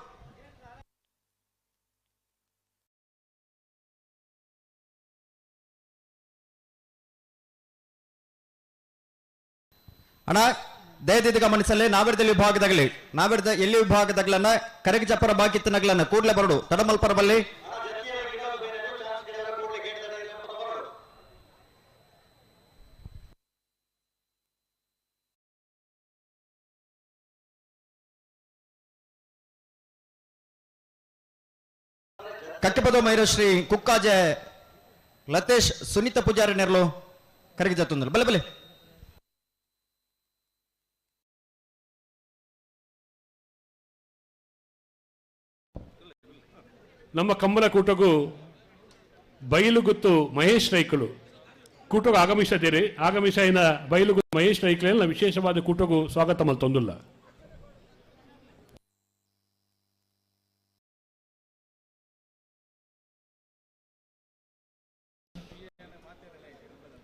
ಅಣ್ಣ ದಯದಿದ್ದು ಗಮನಿಸಲಿ ನಾವಿರದಲ್ಲಿ ವಿಭಾಗದಾಗಲಿ ನಾವಿರದ ಎಲ್ಲಿ ವಿಭಾಗದಾಗ್ಲನ್ನ ಕರೆಗೆ ಜಪ್ಪರ ಬಾಕಿತ್ತನಗ್ಲನ್ನ ಕೂಡಲೇ ಬರಡು. ತಡಮಲ್ಪರ ಬಲ್ಲಿ ಕಕ್ಕಿಪದ ಮೈರಶ್ರೀ ಕುಕ್ಕಾಜೆ ಲತೇಶ್ ಸುನೀತಾ ಪೂಜಾರಿ ನೆರಳು ಕರೆಗೆ ಜತ್ತೊಂದರು ಬಲೆ ಬಲೆ. ನಮ್ಮ ಕಂಬಳ ಕೂಟಗೂ ಬೈಲುಗುತ್ತು ಮಹೇಶ್ ರೈಕಲು ಕೂಟಗೂ ಆಗಮಿಸದಿರಿ. ಆಗಮಿಸಿನ ಬೈಲುಗುತ್ತು ಮಹೇಶ್ ರೈಕಲೆಲ್ಲ ವಿಶೇಷವಾದ ಕೂಟಗೂ ಸ್ವಾಗತ ಮಲ್ತೊಂದುಲ್ಲ.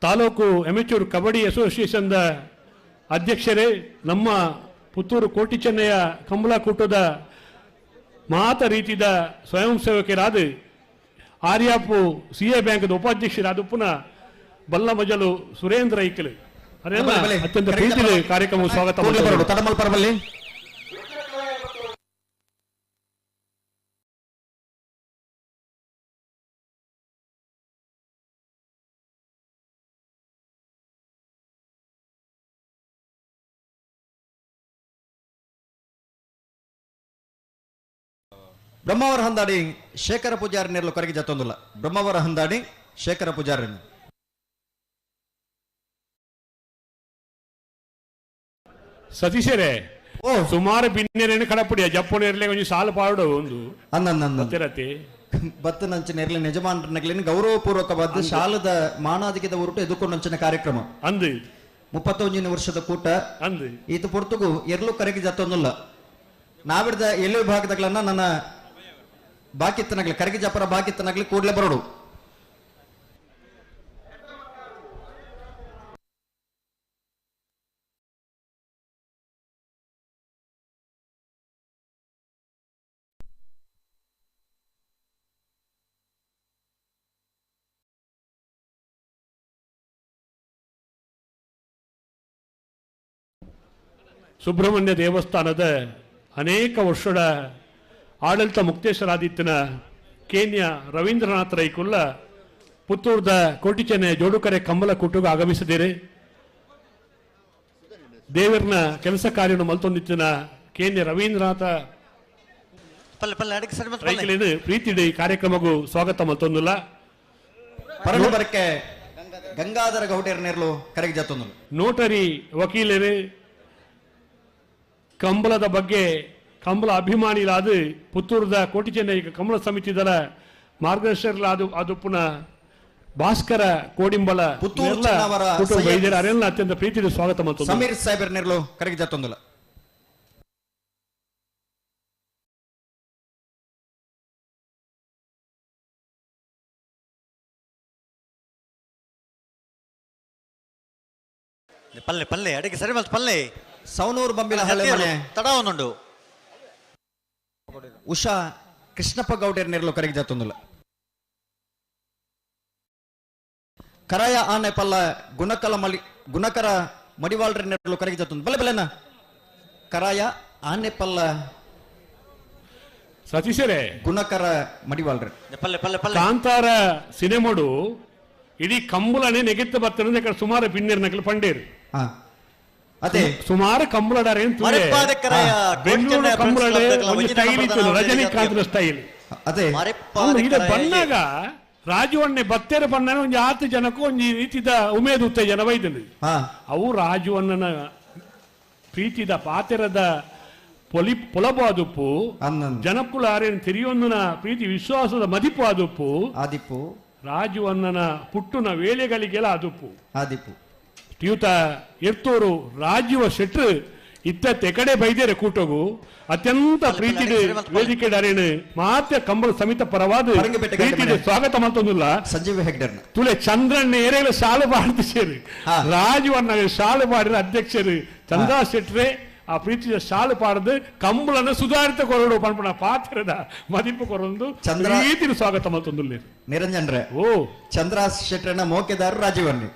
ತಾಲೂಕು ಎಮೆಚೂರ್ ಕಬಡ್ಡಿ ಅಸೋಸಿಯೇಷನ್ದ ಅಧ್ಯಕ್ಷರೇ ನಮ್ಮ ಪುತ್ತೂರು ಕೋಟಿ ಚೆನ್ನಯ್ಯ ಕಂಬಳ ಕೂಟದ ಮಾತ ರೀತಿದ ಸ್ವಯಂ ಸೇವಕರಾದ ಆರ್ಯಾಪು ಸಿ ಎ ಬ್ಯಾಂಕ್ದ ಉಪಾಧ್ಯಕ್ಷರಾದ ಪುನಃ ಬಲ್ಲ ಮಜಲು ಸುರೇಂದ್ರ ಐಕಲ್ ಅದೆಲ್ಲ ಅತ್ಯಂತ ಪ್ರೀತಿ ಕಾರ್ಯಕ್ರಮ ಸ್ವಾಗತ. ಬ್ರಹ್ಮಾವರ ಹಂದಾಡಿ ಶೇಖರ ಪೂಜಾರಿ ನೆರಳು ಕರಗಿ ಜತ್ತೊಂದಿಲ್ಲ. ಬ್ರಹ್ಮಾವರ ಹಂದಾಡಿ ಶೇಖರ ಪೂಜಾರಿ. ಸತೀಶರೇ ಸುಮಾರು ಬಿನ್ನೇರೇನು ಕಡಪುಡಿಯ ಜಪ್ಪುನೇರ್ಲೆ ಒಂಜಿ ಸಾಲು ಪಾಡು ಒಂದು ಅಂದ ಬತ್ತನಂಚಿನ ಇರಲಿ ಯಜಮಾನರನ್ನಗ್ಲಿನ ಗೌರವಪೂರ್ವಕವಾದ ಶಾಲದ ಮಾನಾದಿಕದ ಉರುಟು ಎದುಕೊಂಡಂಚಿನ ಕಾರ್ಯಕ್ರಮ ಅಂದು 31 ವರ್ಷದ ಕೂಟ ಅಂದು ಈತ ಪೊರ್ತುಗು ಎರ್ಲು ಕರಗಿ ಜತ್ತೊಂದಿಲ್ಲ. ನಾವಿಡ್ದ ಎಲ್ಲೋ ವಿಭಾಗದಾಗ್ಲನ್ನ ನನ್ನ ಬಾಕಿತ್ತನಾಗ್ಲಿ ಕರಗಿ ಜಪರ ಬಾಕಿತ್ತನಾಗ್ಲಿ ಕೂಡಲೇ ಬರೋಡು. ಸುಬ್ರಹ್ಮಣ್ಯ ದೇವಸ್ಥಾನದ ಅನೇಕ ವರ್ಷದ ಆಡಳಿತ ಮುಕ್ತೇಶ್ವರಾದಿತ್ಯನ ಕೇನ್ಯಾ ರವೀಂದ್ರನಾಥ್ ರೈಕುಲ್ಲ ಪುತ್ತೂರ್ದ ಕೋಟಿಚೆನ್ನೆಯ ಜೋಡುಕರೆ ಕಂಬಲ ಕೂಟಗೂ ಆಗಮಿಸಿದ್ದೀರಿ. ದೇವರನ ಕೆಲಸ ಕಾರ್ಯವನ್ನು ಮಲ್ತೊಂದಿತ್ತಿನ ಕೇನ್ಯಾ ರವೀಂದ್ರನಾಥ ರೈಕುಲಿನ ಪ್ರೀತಿ ಕಾರ್ಯಕ್ರಮಕ್ಕೂ ಸ್ವಾಗತ ಮಲ್ತೊಂದಿಲ್ಲ. ಪರಮಬರಕ್ಕೆ ಗಂಗಾಧರ ಗೌಡರ ನೆರಳು ಕರೆಗೆ ಜತ್ತೊಂದು ನೋಟರಿ ವಕೀಲರು ಕಂಬಳದ ಬಗ್ಗೆ ಕಂಬಳ ಅಭಿಮಾನಿಲಾದ ಪುತ್ತೂರದ ಕೋಟಿಚೆನ್ನೈ ಕಂಬಳ ಸಮಿತಿದರ ಮಾರ್ಗದರ್ಶಕರಾದ ಅದು ಪುನಃ ಭಾಸ್ಕರ ಕೋಡಿಂಬಲ ಅತ್ಯಂತ ಪ್ರೀತಿಯ ಸ್ವಾಗತ ಮತ್ತು ಸಮೀರ್ ಸಾಹೇಬರ ನೆರಳು ಕರೆಗೆ ಜತ್ತೊಂದಿಲ್ಲ. ಪಲ್ಲೆ ಪಲ್ಲೆ ಅಡಿಗೆ ಸರಿ ಮಲ್ತು ಪಲ್ಲೆ ಸವನೂರು ಬಂಬಿಲ ಹಳೆ ತಡವನ್ನುಂಡು ಉಷಾ ಕೃಷ್ಣಪ್ಪ ಗೌಡರ ನೆರಳು ಕರೆಗೆ ಜತ್ತೊಂದಿಲ್ಲ. ಕರಾಯ ಆನೆ ಪಲ್ಲ ಗುಣಕಲ ಮಲಿ ಗುಣಕರ ಮಡಿವಾಳ್ರ ನೆರಳು ಕರೆಗೆ ಜತ್ತೊಂದು ಬಲೆ ಬಲೆನ ಕರಾಯ ಆನೆ ಪಲ್ಲ ಸತೀಶರೇ ಗುಣಕರ ಮಡಿವಾಳ್ರ ಪಲ್ಲೆ ಪಲ್ಲೆ ಪಲ್ಲೆ ಕಾಂತಾರ ಸಿನಿಮಾಡು ಇಡೀ ಕಂಬಳನೆ ನೆಗೆತ್ತ ಬರ್ತದೆ. ಸುಮಾರು ಬಿನ್ನೇರು ನಕಲು ಪಂಡೇರು ಅದೇ ಸುಮಾರು ಕಂಬಳಡಾರೆ ಬೆಂಗಳೂರು ಕಂಬಳಡೆ ಒಂದು ಸ್ಟೈಲ್ ಇತ್ತು, ರಜನಿಕಾಂತ್ನ ಸ್ಟೈಲ್. ಅದೇ ಇದು ಬಣ್ಣಾಗ ರಾಜುವಣ್ಣೆ ಬತ್ತೇರ ಬಣ್ಣ ಒಂದು 10 ಜನಕ್ಕೂ ಒಂದು ರೀತಿದ ಉಮೇದು ಉತ್ತೇಜನ ಬೈದಲ್ಲಿ ಅವು ರಾಜುವಣ್ಣನ ಪ್ರೀತಿದ ಪಾತೆರದ ಪೊಲಿ ಪೊಲಬು ಆದುಪ್ಪು ಜನಕ್ಕುಲ ಆರೇನು ತಿರಿಯೊಂದನ ಪ್ರೀತಿ ವಿಶ್ವಾಸದ ಮದಿಪು ಆದುಪ್ಪು ಆದಿಪ್ಪು ರಾಜುವಣ್ಣನ ಪುಟ್ಟುನ ವೇಳೆಗಳಿಗೆಲ್ಲ ಅದುಪ್ಪು ಆದಿಪ್ಪು ಶ್ರೀಯುತ ಎರ್ತೂರು ರಾಜೀವ ಶೆಟ್ರು ಇತ್ತ ತೆಕಡೆ ಬೈದೇರೆ ಕೂಟಗು ಅತ್ಯಂತ ಪ್ರೀತಿದ ವೇದಿಕೆ ಡರೇನು ಮಾತ್ಯ ಕಂಬಳ ಸಮಿತ ಪರವಾದ ಪ್ರೀತಿದ ಸ್ವಾಗತ ಮಾಡ್ತೊಂದಿಲ್ಲ ಸಂಜೀವ ಹೆಗ್ಡರ್ನ ತುಲೆ ಚಂದ್ರಣ್ಣ ಏರೇಲ ಶಾಲು ಬಾಡ್ದು ಸೇರಿ ರಾಜುವಣ್ಣ ಶಾಲು ಬಾಡಿನ ಅಧ್ಯಕ್ಷರು ಚಂದ್ರ ಶೆಟ್ರೆ ಆ ಪ್ರೀತಿಯ ಶಾಲು ಪಾಡದು ಕಂಬಳನ ಸುಧಾರಿತ ಕೊರಡು ಪನ್ಪಣ ಪಾತ್ರದ ಮದಿಪು ಕೊರೊಂದು ಚಂದ್ರ ಪ್ರೀತಿನ ಸ್ವಾಗತ ಮಾಡ್ತೊಂದಿಲ್ಲ ನಿರಂಜನ್ ರೇ ಓ ಚಂದ್ರ ಶೆಟ್ಟರ್ನ ಮೋಕೆದಾರರು ರಾಜೀವನ್ನಿ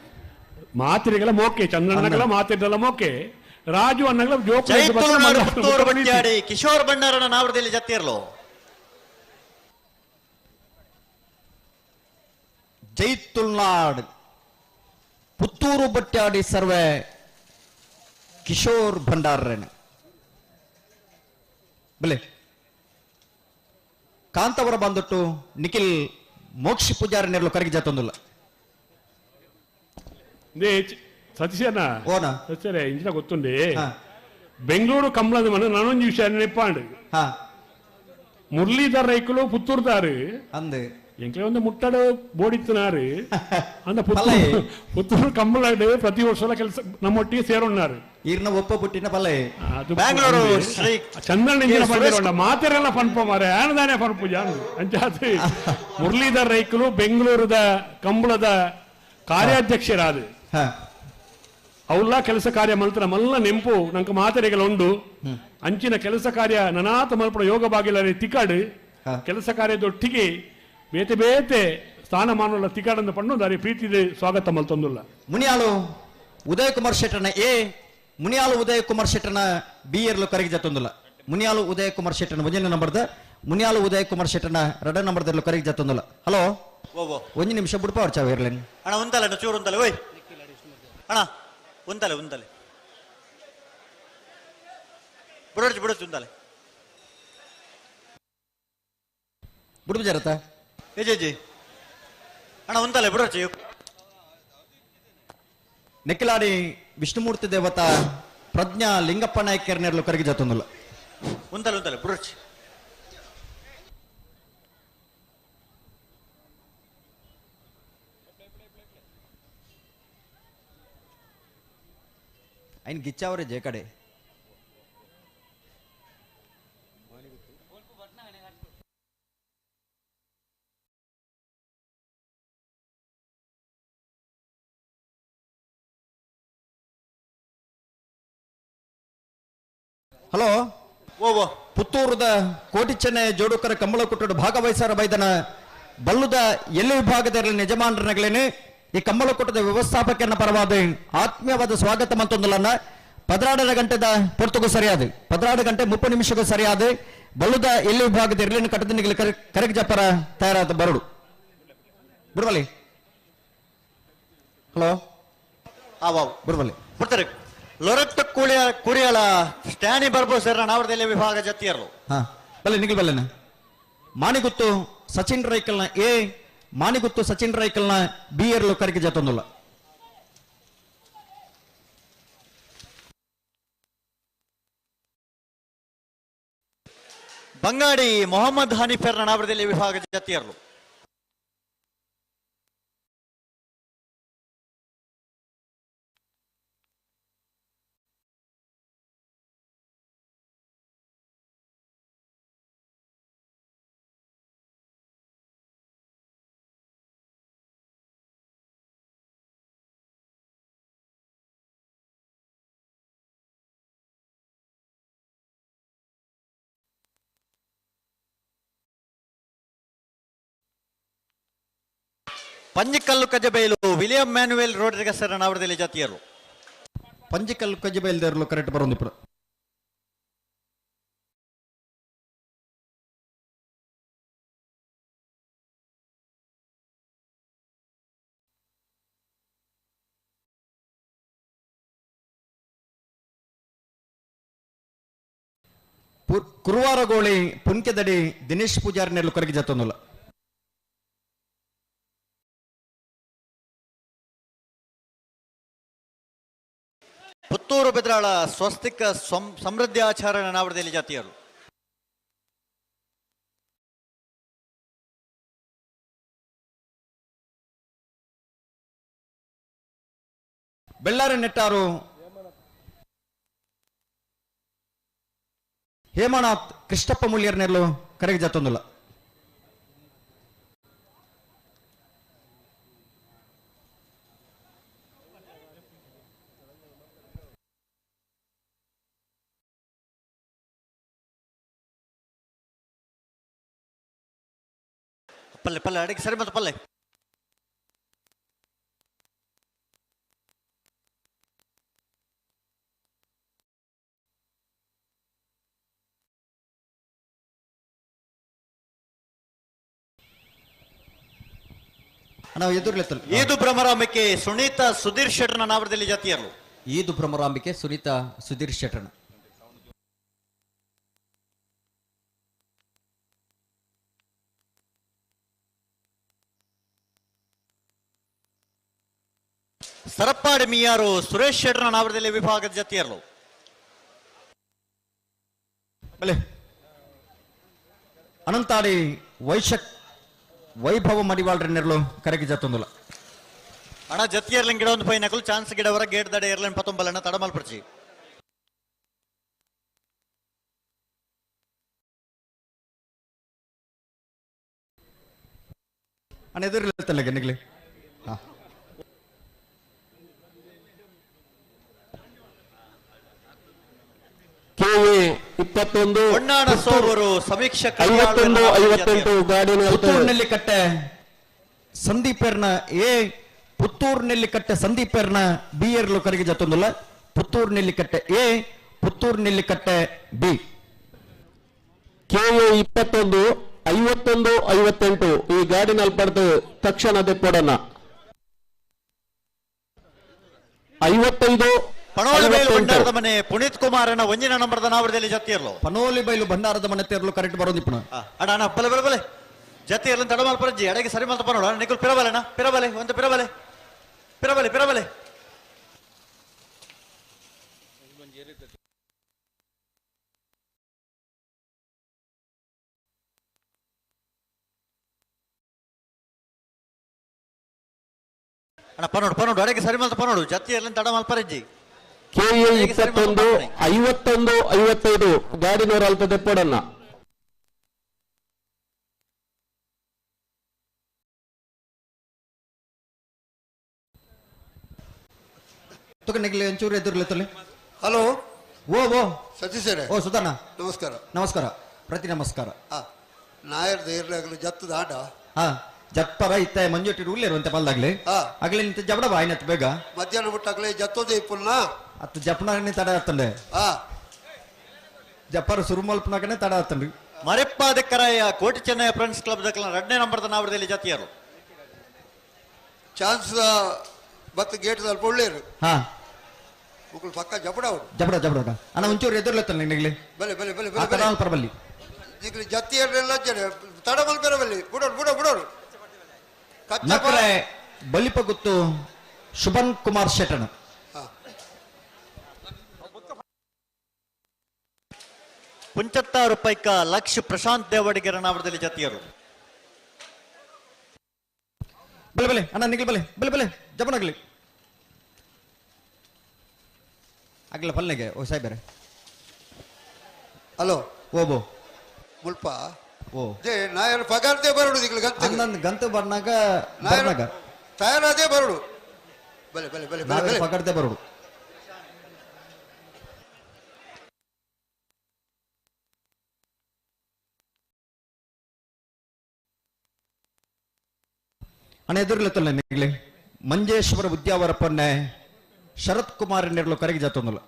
ಮಾತಿರಿಗೆಲ್ಲ ಮೋಕೆ ಚಂದ್ರಣ್ಣಗೆಲ್ಲ ಮಾತಿರಲ್ಲ ಮೋಕೆ ರಾಜು ಅಣ್ಣಗಳ ಜೋಕು ಜೈ ತುಳುನಾಡು ಪುತ್ತೂರು ಬಟ್ಯಾಡಿ ಕಿಶೋರ್ ಬಣ್ಣಾರನ ನಾವರದಲ್ಲಿ ಜತ್ತಿರ್ಲು ಜೈ ತುಳುನಾಡ್ ಪುತ್ತೂರು ಬಟ್ಯಾಡಿ ಸರ್ವೆ ಕಿಶೋರ್ ಭಂಡಾರರೇನೆ ಬಲೆ ಕಾಂತವರ ಬಂದಟ್ಟು ನಿಖಿಲ್ ಮೋಕ್ಷ ಪೂಜಾರಿ ನೆರಳು ಕರಗಿ ಜಾತೊಂದಿಲ್ಲ ಸತೀಶನ ಓನ ಸತೀಶರೇ ಇಂಚಿನ ಗೊತ್ತುಂಡೆ ಬೆಂಗಳೂರು ಕಂಬಳದ ಮನೆ ನಾನೊಂದು ವಿಷಯ ನೆನಪಾಂಡು ಮುರಳೀಧರ್ ರೈಕುಲು ಪುತ್ತೂರ್ದಾರು ಅಂದು ಎಂಕ್ಲೆ ಒಂದು ಮುಟ್ಟಡ ಬೋಡಿತ್ತನಾರು ಅಂದ ಪುತ್ತೂರು ಪುತ್ತೂರು ಕಂಬಳಡ್ ಪ್ರತಿ ವರ್ಷ ಕೆಲಸ ನಮ್ಮೊಟ್ಟಿಗೆ ಸೇರೋಣ್ಣಾರು ಈರ್ನ ಒಪ್ಪ ಪುಟ್ಟಿನ ಪಲ್ಲೆ ಅದು ಬ್ಯಾಂಗ್ಳೂರು ಶ್ರೀ ಚಂದ್ರಣ್ಣ ಇಂಚಿನ ಕೆ. ಸುರೇಶ್ ಪಂಡಿರೋಣ ಮಾತೆರೆಲ್ಲ ಪನ್ಪ ಮಾರೆ ಆನದಾನೆ ಪನ್ಪು ಜಾನು ಅಂಚಾತ್ ಮುರಳೀಧರ್ ರೈಕುಲು ಬೆಂಗಳೂರದ ಕಂಬಳದ ಕಾರ್ಯಾಧ್ಯಕ್ಷರಾದ ಅವುಲ್ಲ ಕೆಲಸ ಕಾರ್ಯ ಮಲ್ತನ ಮಲ್ಲ ನೆಂಪು ನಂಗೆ ಮಾತೆರೆಗಳ ಉಂಡು ಅಂಚಿನ ಕೆಲಸ ಕಾರ್ಯ ನನಾತ ಮಲ್ಪಡ ಯೋಗ ಬಾಗಿಲರಿ ತಿಕಾಡು ಕೆಲಸ ಕಾರ್ಯದೊಟ್ಟಿಗೆ ಬೇತೆ ಬೇತೆ ಸ್ಥಾನಮಾನವುಳ್ಳ ತಿಕಾಡನ್ನು ಪಣ್ಣು ದಾರಿ ಪ್ರೀತಿದೆ ಸ್ವಾಗತ ಮಲ್ತೊಂದುಲ್ಲ ಮುನಿಯಾಳು ಉದಯ ಕುಮಾರ್ ಶೆಟ್ಟರ್ನ ಎ ಮುನಿಯಾಳು ಉದಯ ಕುಮಾರ್ ಶೆಟ್ಟರ್ನ ಬಿ ಎರ್ಲು ಕರಗಿ ಜಾತೊಂದಿಲ್ಲ ಮುನಿಯಾಳು ಉದಯ ಕುಮಾರ್ ಶೆಟ್ಟರ್ನ ಒಂಜನೇ ನಂಬರ್ದ ಮುನಿಯಾಳು ಉದಯ ಕುಮಾರ್ ಶೆಟ್ಟರ್ನ ಎರಡನೇ ನಂಬರ್ದಲ್ಲೂ ಕರಗಿ ಜಾತೊಂದಿಲ್ಲ ಹಲೋ ಓ ಓ. ಒಂಜಿ ನಿಮಿಷ ಬುಡ್ಪ ಅವ್ರ ಚಾವ್ ಇರ್ಲೇನು ಅಣ್ಣ ಉಂತಲೆ ಅಣ್ಣ ಚೂರು ಉಂತಲೆ ಓಯ್ ಅಣ್ಣ ಉಂತಲೆ ಉಂತಲೆ ಬುಡೋಚ್ ಬುಡೋಚ್ ಉಂತಲೆ ಬುಡ್ಬು ಜರತ ಏಜಿ ಅಣ್ಣ ಉಂತಲೆ ಬುಡೋಚ್ ನೆಕ್ಕಿಲಾಡಿ ವಿಷ್ಣುಮೂರ್ತಿ ದೇವತಾ ಪ್ರಜ್ಞಾ ಲಿಂಗಪ್ಪ ನಾಯಕರ್ ನೆರಳು ಕರಗಿ ಜಾತೊಂದಿಲ್ಲ ಉಂತಲೆ ಉಂತಲೆ ಬುಡೋಚ್ ಐನ್ ಗಿಚ್ಚಾವ್ರೆ ಜೆ ಕಡೆ ಹಲೋ ಓ ಓ ಪುತ್ತೂರುದ ಕೋಟಿ ಚೆನ್ನೈ ಜೋಡುಕರ ಕಂಬಳಕುಟ್ಟಡು ಭಾಗವಹಿಸಾರ ಬೈದನ ಬಲ್ಲುದ ಎಲ್ಲಿ ವಿಭಾಗದ ಯಜಮಾನರನಗಳೇನೆ ಈ ಕಂಬಳಕೂಟದ ವ್ಯವಸ್ಥಾಪಕರನ್ನ ಪರವಾದ ಆತ್ಮೀಯವಾದ ಸ್ವಾಗತ ಮಂತೊಂದುಲನ್ನ 12 ಗಂಟೆದ ಪೊರ್ತುಗು ಸರಿಯಾದ 12 ಗಂಟೆ 30 ನಿಮಿಷಕ್ಕೂ ಸರಿಯಾದ ಬಲ್ಲುದ ಎಲ್ಲಿ ವಿಭಾಗದ ಇರ್ಲಿನ ಕಟ್ಟದಿನಿಗೆ ಕರೆಕ್ ಜಪ್ಪರ ತಯಾರಾದ ಬರಡು ಬಿಡುವಲ್ಲಿ ಹಲೋ ಆವಾವ್ ಬಿಡುವಲ್ಲಿ ಬರ್ತಾರೆ ಲೊರೆಟ್ಟ ಕೂಳಿಯ ಕುರಿಯಳ ಸ್ಟ್ಯಾನಿ ಬರ್ಬೋ ಸರ್ ನಾವರದಲ್ಲಿ ವಿಭಾಗ ಜತ್ತಿಯರ್ಲು ಹಾ ಬಲ್ಲೆ ನಿಖಿಲ್ ಬಲ್ಲೆನ ಮಾಣಿಗುತ್ತು ಸಚಿನ್ ರೈಕಲ್ನ ಎ ಮಾಣಿಗುತ್ತು ಸಚಿನ್ ರೈಕಲ್ನ ಬಿ ಎರ್ಲು ಕರಿಗೆ ಜಾತೊಂದುಲ್ಲ ಬಂಗಾಡಿ ಮೊಹಮ್ಮದ್ ಹನೀಫರ್ ನಾವರದಲ್ಲಿ ವಿಭಾಗ ಜತ್ತಿಯರ್ಲು Panjikallu Kajabailu William Manuel Rodrigues ನಾವರದಲ್ಲಿ ಜಾತಿಯರು ಪಂಜಿಕಲ್ಲು ಕಜಬೈಲ್ದೇರ್ಲು ಕರೆಕ್ಟ್ ಬರೋಂದಿಪ್ಪು ಕುರುವಾರಗೋಳಿ ಪುನ್ಕೆದಡಿ ದಿನೇಶ್ ಪೂಜಾರಿ ನೆರಳು ಕರಗಿ ಜಾತೊಂದುಲ್ಲ ಪುತ್ತೂರು ಬೆದ್ರಾಳ ಸ್ವಸ್ತಿಕ ಸಮೃದ್ಧಿ ಆಚಾರಣ ನಾವರದಲ್ಲಿ ಜಾತಿಯರು ಬೆಳ್ಳಾರಿ ನೆಟ್ಟಾರು ಹೇಮನಾಥ್ ಕೃಷ್ಣಪ್ಪ ಮೂಲ್ಯರ್ನೆರ್ಲು ಕರೆಗೆ ಜತ್ತೊಂದುಲ್ಲ. ಪಲ್ಲೆ ಪಲ್ಲೆ ಅಡಿಗೆ ಸರಿ ಮತ್ತು ಪಲ್ಲೆ ನಾವು ಎದುರ್ಲೆತ್ತಲು ಈದು ಭ್ರಮರಾಂಬಿಕೆ ಸುನೀತಾ ಸುಧೀರ್ ಶೆಟ್ಟರ್ನ ನಾವರದಲ್ಲಿ ಜಾತಿಯರು. ಈದು ಭ್ರಮರಾಂಬಿಕೆ ಸುನೀತಾ ಸುಧೀರ್ ಶೆಟ್ಟರ್ನ. ಸರಪ್ಪಾಡಿ ಮಿಯಾರು ಸುರೇಶ್ ಶೆಟ್ಟರ್ನ ನಾವರದಲ್ಲಿ ವಿಭಾಗದ ಜಾತಿಯರು. ಬಲೆ ಅನಂತಾಡಿ ವೈಶಕ್ ವೈಭವ ಮಡಿವಾಳ್ರನ್ನೆರಳು ಕರೆಗೆ ಜತ್ತೊಂದುಲ್ಲ. ಅಣ್ಣ ಜತಿಯರ್ಲಿಂಗ್ ಗಿಡ ಒಂದು ಪೈನಕಲು ಚಾನ್ಸ್ ಗಿಡವರ ಗೇಟ್ ದಡ ಏರ್ಲೈನ್ ಪತ್ತೊಂಬಲಣ್ಣ ತಡಮಲ್ ಪರ್ಚಿ. ಅಣ್ಣ ಎದುರಿಲ್ಲ ನಿಗ್ಲಿ. ಹಾ ಕೆಎ 21 ಹೊನ್ನಾಣ ಸೋವರು ಸಮೀಕ್ಷಕ 51 58 ಗಾಡಿನ ಪುತ್ತೂರಿನಲ್ಲಿ ಕಟ್ಟೆ ಸಂದೀಪೇರ್ನ ಎ ಪುತ್ತೂರಿನಲ್ಲಿ ಕಟ್ಟೆ ಸಂದೀಪೇರ್ನ ಬಿ ಎರ್ಲು ಕರೆಗೆ ಜತ್ತೊಂದುಲ್ಲ. ಪುತ್ತೂರಿನಲ್ಲಿ ಕಟ್ಟೆ ಎ ಪುತ್ತೂರಿನಲ್ಲಿ ಕಟ್ಟೆ ಬಿ. ಕೆಎ 21 51 58 ಈ ಗಾಡಿನಲ್ಲಿ ಪಡೆದು ತಕ್ಷಣ ದೆಪ್ಪೊಡನ 55 ಪಣೋಲಿ ಬೈಲು ಭಂಡಾರದ ಮನೆ ಪುನೀತ್ ಕುಮಾರನ ಒಂಜಿನ ನಂಬರ್ದ ನಾವರದಲ್ಲಿ ಜತಿಯರ್ಲು. ಪನೋಲಿ ಬೈಲು ಭಂಡಾರದ ಮನೆ ತೇರ್ಲು ಕರೆಕ್ಟ್ ಬರೋದಿಪ್ಪಣ. ಅಣ್ಣ ಅಣ್ಣ ಬಲೆ ಬಲೆ ಬಲೆ ಜತಿಯರ್ಲು ತಡಮಾಲ್ ಪರಜ್ಜಿ ಅಡಗೆ ಸರಿ ಮಲ್ತ ಪನೋಡ ನಿಕುಲ್ ಪಿರಬಲೆ ಅಣ್ಣ ಪಿರಬಲೆ ಒಂದು ಪಿರಬಲೆ ಪಿರಬಲೆ ಪಿರಬಲೆ. ಅಣ್ಣ ಪನೋಡು ಪನೋಡು ಅಡಗೆ ಸರಿ ಮಲ್ತ ಪನೋಡು ಜತಿಯರ್ಲು ತಡಮಾಲ್ ಪರಜ್ಜಿ. ಕೆಎ 21 51 55 ಗಾಡಿನವರ ಅಲ್ಪ ದೆಪ್ಪೊಡನ್ನ. ನಿಗ್ಲಿ ಒಂಚೂರು ಎದುರ್ಲೆತ್ತಲ್ಲಿ. ಹಲೋ ಓ ಓ ಸತೀಶರೇ. ಓ ಸುಧಣ್ಣ ನಮಸ್ಕಾರ. ನಮಸ್ಕಾರ ಪ್ರತಿ ನಮಸ್ಕಾರ. ನಾಯರ್ ದೇರ್ಲಾಗಲು ಜತ್ತದ ಆಟ. ಹಾ ಜತ್ಪರ ಇತ್ತ ಮಂಜುಟಿ ಉಳ್ಳೇರುವಂತೆ ಪಲ್ದಾಗ್ಲಿ ಅಗಲಿ ನಿಂತ ಜಬಡ ಬಾಯ್ನತ್ ಬೇಗ ಮಧ್ಯಾಹ್ನ ಬಿಟ್ಟಾಗ್ಲೇ ಜತ್ತೋದೇ ಇಪ್ಪುಲ್ನ ಅತ್ತು ಜಪ್ನಾಗನೆ ತಡ ಆತಂಡೆ. ಜಪ್ಪರ ಸುರುಮಲ್ಪನಾಗನೆ ತಡ ಆತಂಡ್ರಿ. ಮರೆಪ್ಪಾದಕ್ಕರಾಯ ಕೋಟಿ ಚೆನ್ನಯ್ಯ ಫ್ರೆಂಡ್ಸ್ ಕ್ಲಬ್ ದಕ್ಕಲ ಎರಡನೇ ನಂಬರ್ದ ನಾವರದಲ್ಲಿ ಜಾತಿಯರು. ಚಾನ್ಸ್ ಬತ್ ಗೇಟ್ ಸ್ವಲ್ಪ ಒಳ್ಳೇರು. ಹಾ ಮುಕುಲ್ ಪಕ್ಕ ಜಬಡ ಅವರು ಜಬಡ ಜಬಡ ಅಣ್ಣ ಒಂಚೂರು ಎದುರ್ಲೆತ್ತಲ್ಲ ನಿಗ್ಲಿ. ಬಲೆ ಬಲೆ ಬಲೆ ಬಲೆ ಬಲೆ ಪರಬಲ್ಲಿ ಈಗಲೇ ಜತ್ತಿಯರ್ನೆಲ್ಲ ತಡಮಲ್ ಪೆರಬಲ್ಲಿ ಬಿಡೋರು ಬಿಡೋ ಬಿಡೋರು. ನಕರೆ ಬಲಿಪ ಗುತ್ತು ಶುಭನ್ ಕುಮಾರ್ ಶೆಟ್ಟಣ. ಪುಂಚತ್ತಾರು ಪೈಕ ಲಕ್ಷ ಪ್ರಶಾಂತ್ ದೇವಡಿಗೆರ ನಾವರದಲ್ಲಿ ಜಾತಿಯರು. ಬಲೆ ಬಲೆ ಅಣ್ಣ ನಿಗ್ಲಿ ಬಲೆ ಬಲೆ ಬಲೆ ಜಪನಾಗ್ಲಿ ಆಗ್ಲ ಪಲ್ಲೆಗೆ ಓ ಸಾಯ್ಬೇರೆ. ಹಲೋ ಓಬೋ ಮುಲ್ಪ ಓ ನಾಯರ್ ಪಗಾರ್ದೇ ಬರೋಡು ಈಗಲೇ ಗಂತ ಅಂದಂದು ಗಂತ ಬರ್ನಾಗ ಬರ್ನಾಗ ತಯಾರಾದೇ ಬರೋಡು ಬಲೆ ಬಲೆ ಬಲೆ ಬಲೆ ಬಲೆ ಪಗಾರ್ದೇ ಬರೋಡು. ಅಣ್ಣ ಎದುರ್ಲೆತ್ತಲ್ಲ ನಿಗ್ಲಿ ಮಂಜೇಶ್ವರ ಉದ್ಯಾವರ ಪೊನ್ನೆ ಶರತ್ ಕುಮಾರ್ ನೆರಳು ಕರೆಗೆ ಜತ್ತೊಂದುಲ್ಲ.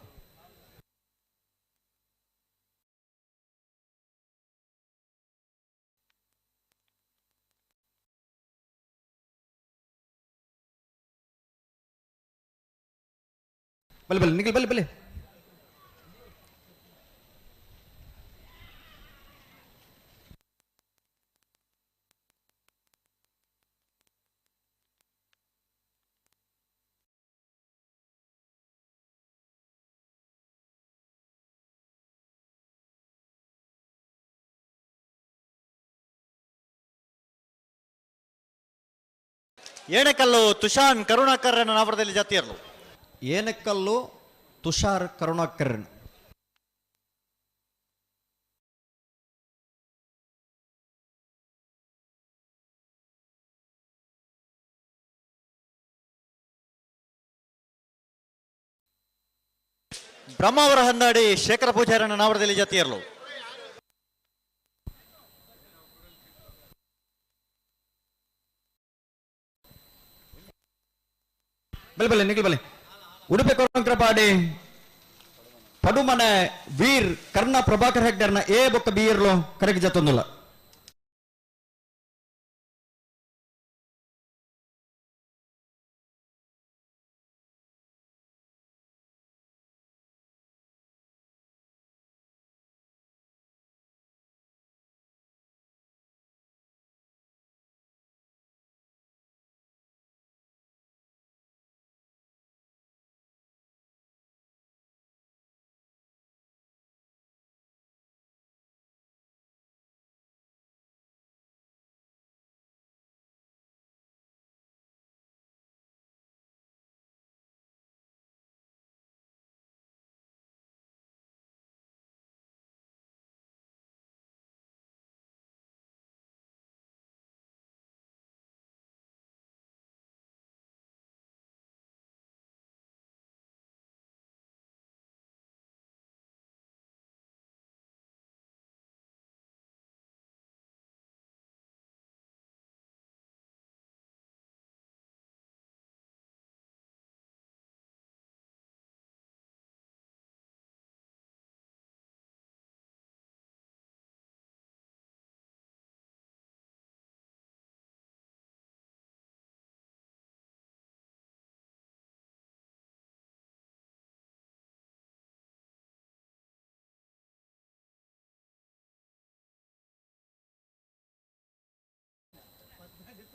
ಬಲೆ ಬಲೆ ನಿಗ್ಲಿ ಬಲೆ ಬಲೆ ಏಣಕಲ್ಲು ತುಷಾನ್ ಕರುಣಾಕರನ ನಾವರದಲ್ಲಿ ಜಾತಿಯರ್ಲು. ಏನಕ್ಕಲ್ಲು ತುಷಾರ್ ಕರುಣಾಕರನ್. ಬ್ರಹ್ಮಾವರ ಹಂದಾಡಿ ಶೇಖರ ಪೂಜಾರನ ನಾವರದಲ್ಲಿ ಜತಿಯರ್ಲು. ಬಲೆ ಬಲೆ ನಿಖಿಲ್ ಬಲೆ. ಉಡುಪಿ ಕೊರಂಕ್ರಪಾಡಿ ಪಡುಮನೆ ವೀರ್ ಕರ್ಣ ಪ್ರಭಾಕರ್ ಹೆಗ್ಡರ್ನ ಎ ಬೊಕ್ಕ ಬಿ ಇರ್ಲು ಕರೆಗೆ ಜತ್ತೊಂದುಲ್ಲ.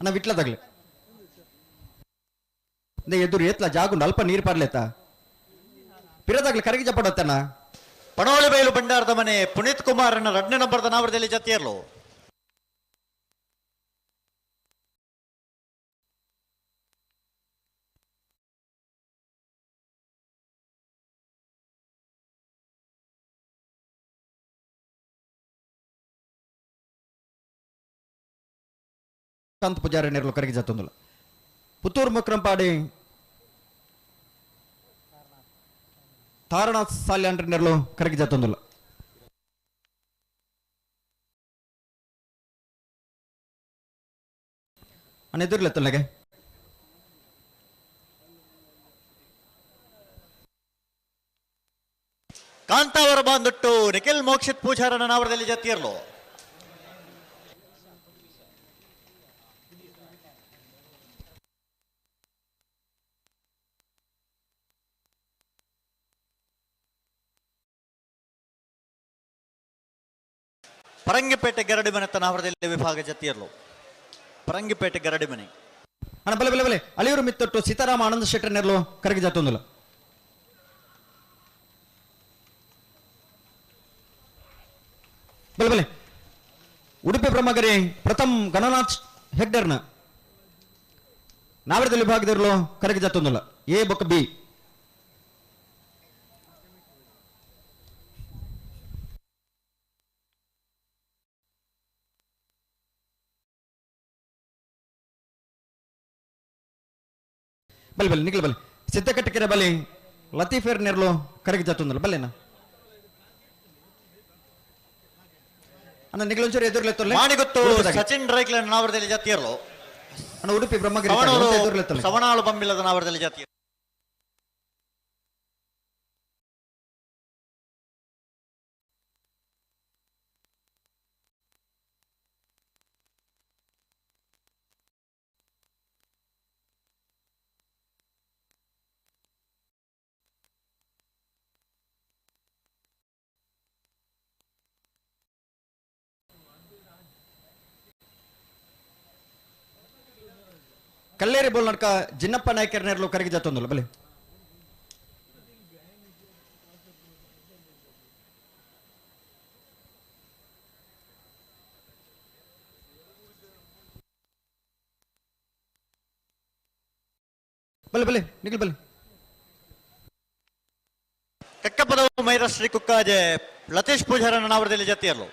ಅಣ್ಣ ವಿಟ್ಲದಾಗ್ಲಿ ಎದುರು ಎತ್ಲ ಜಾಗುಂಡು ಅಲ್ಪ ನೀರು ಪಾಡ್ಲೇತ ಪಿರದಾಗ್ಲಿ ಕರಗಿ ಜಪಡತ್ತಣ್ಣ. ಪಣೋಳಿ ಬೈಲು ಭಂಡಾರದ ಮನೆ ಪುನೀತ್ ಕುಮಾರ್ ಅನ್ನ 2ನೇ ನಂಬರ್ದ ನಾವರದಲ್ಲಿ ಜತಿಯರ್ಲು. ಕಾಂತ್ ಪೂಜಾರಿ ನೆರಳು ಕರಗಿ ಜತ್ತೊಂದುಲ್ಲ. ಪುತ್ತೂರು ಮುಕ್ರಂಪಾಡಿ ತಾರನಾಥ್ ಸಾಲ್ಯಾಂಡ್ರ ನೆರಳು ಕರಗಿ ಜತ್ತೊಂದುಲ್ಲ. ಅಣ್ಣ ಎದುರ್ಲೆತ್ತಲ್ಲಗೆ ಕಾಂತಾವರ ಬಾಂದುಟ್ಟು ನಿಖಿಲ್ ಮೋಕ್ಷಿತ್ ಪೂಜಾರನ ನಾವರದಲ್ಲಿ ಜತಿಯರ್ಲು. ಪರಂಗಿಪೇಟೆ ಗರಡಿ ಮನೆ ತನಾವರದಲ್ಲಿ ವಿಭಾಗ ಜತಿಯರ್ಲು. ಪರಂಗಿಪೇಟೆ ಗರಡಿ ಮನೆ. ಅಣ್ಣ ಬಲೆ ಬಲೆ ಬಲೆ ಅಳಿಯೂರು ಮಿತ್ತೊಟ್ಟು ಸೀತಾರಾಮ ಆನಂದ ಶೆಟ್ಟರ್ ನೆರಳು ಕರಗಿ ಜತ್ತೊಂದುಲ್ಲ. ಬಲೆ ಬಲೆ ಉಡುಪಿ ಬ್ರಹ್ಮಗಿರಿ ಪ್ರಥಮ್ ಗಣನಾಥ್ ಹೆಗ್ಡರ್ನ ನಾವರದಲ್ಲಿ ವಿಭಾಗದಿರಲು ಕರಗಿ ಜತ್ತೊಂದುಲ್ಲ. ಎ ಬೊಕ್ಕ ಬಿ. ಬಲೆ ಬಲೆ ನಿಖಿಲ್ ಬಲೆ ಸಿದ್ದಕಟ್ಟಕೆರೆ ಬಲಿ ಲತೀಫೇರ್ ನೆರಳು ಕರಗಿ ಜತ್ತೊಂದುಲ್ಲ. ಬಲ್ಲೇನಾ ಅಣ್ಣ ನಿಖಿಲ್ ಒಂಚೂರು ಎದುರ್ಲೆತ್ತೊಲ್ಲೆ. ಮಾಣಿಗುತ್ತು ಸಚಿನ್ ರೈಕ್ಲನ್ ನಾವರದಲ್ಲಿ ಜತಿಯರ್ಲು. ಅಣ್ಣ ಉಡುಪಿ ಬ್ರಹ್ಮಗಿರಿ ಎದುರ್ಲೆತ್ತೊಲ್ಲೆ. ಸವಣಾಳು ಬಂಬಿಲದ ನಾವರದಲ್ಲಿ ಜತಿಯರ್ಲು. ಕಲ್ಲೇರಿ ಬೋಲ್ ನಡ್ಕ ಜಿನ್ನಪ್ಪ ನಾಯ್ಕರ್ ನೆರಳು ಕರಗಿ ಜತ್ತೊಂದುಲ್ಲ. ಬಲೆ ಬಲೆ ಬಲೆ ನಿಖಿಲ್ ಬಲೆ. ಮೈರಶ್ರೀ ಕುಕ್ಕಾಜೆ ಲತೇಶ್ ಪೂಜಾರನ ನಾವರದಲ್ಲಿ ಜತೆಯಲ್ಲು.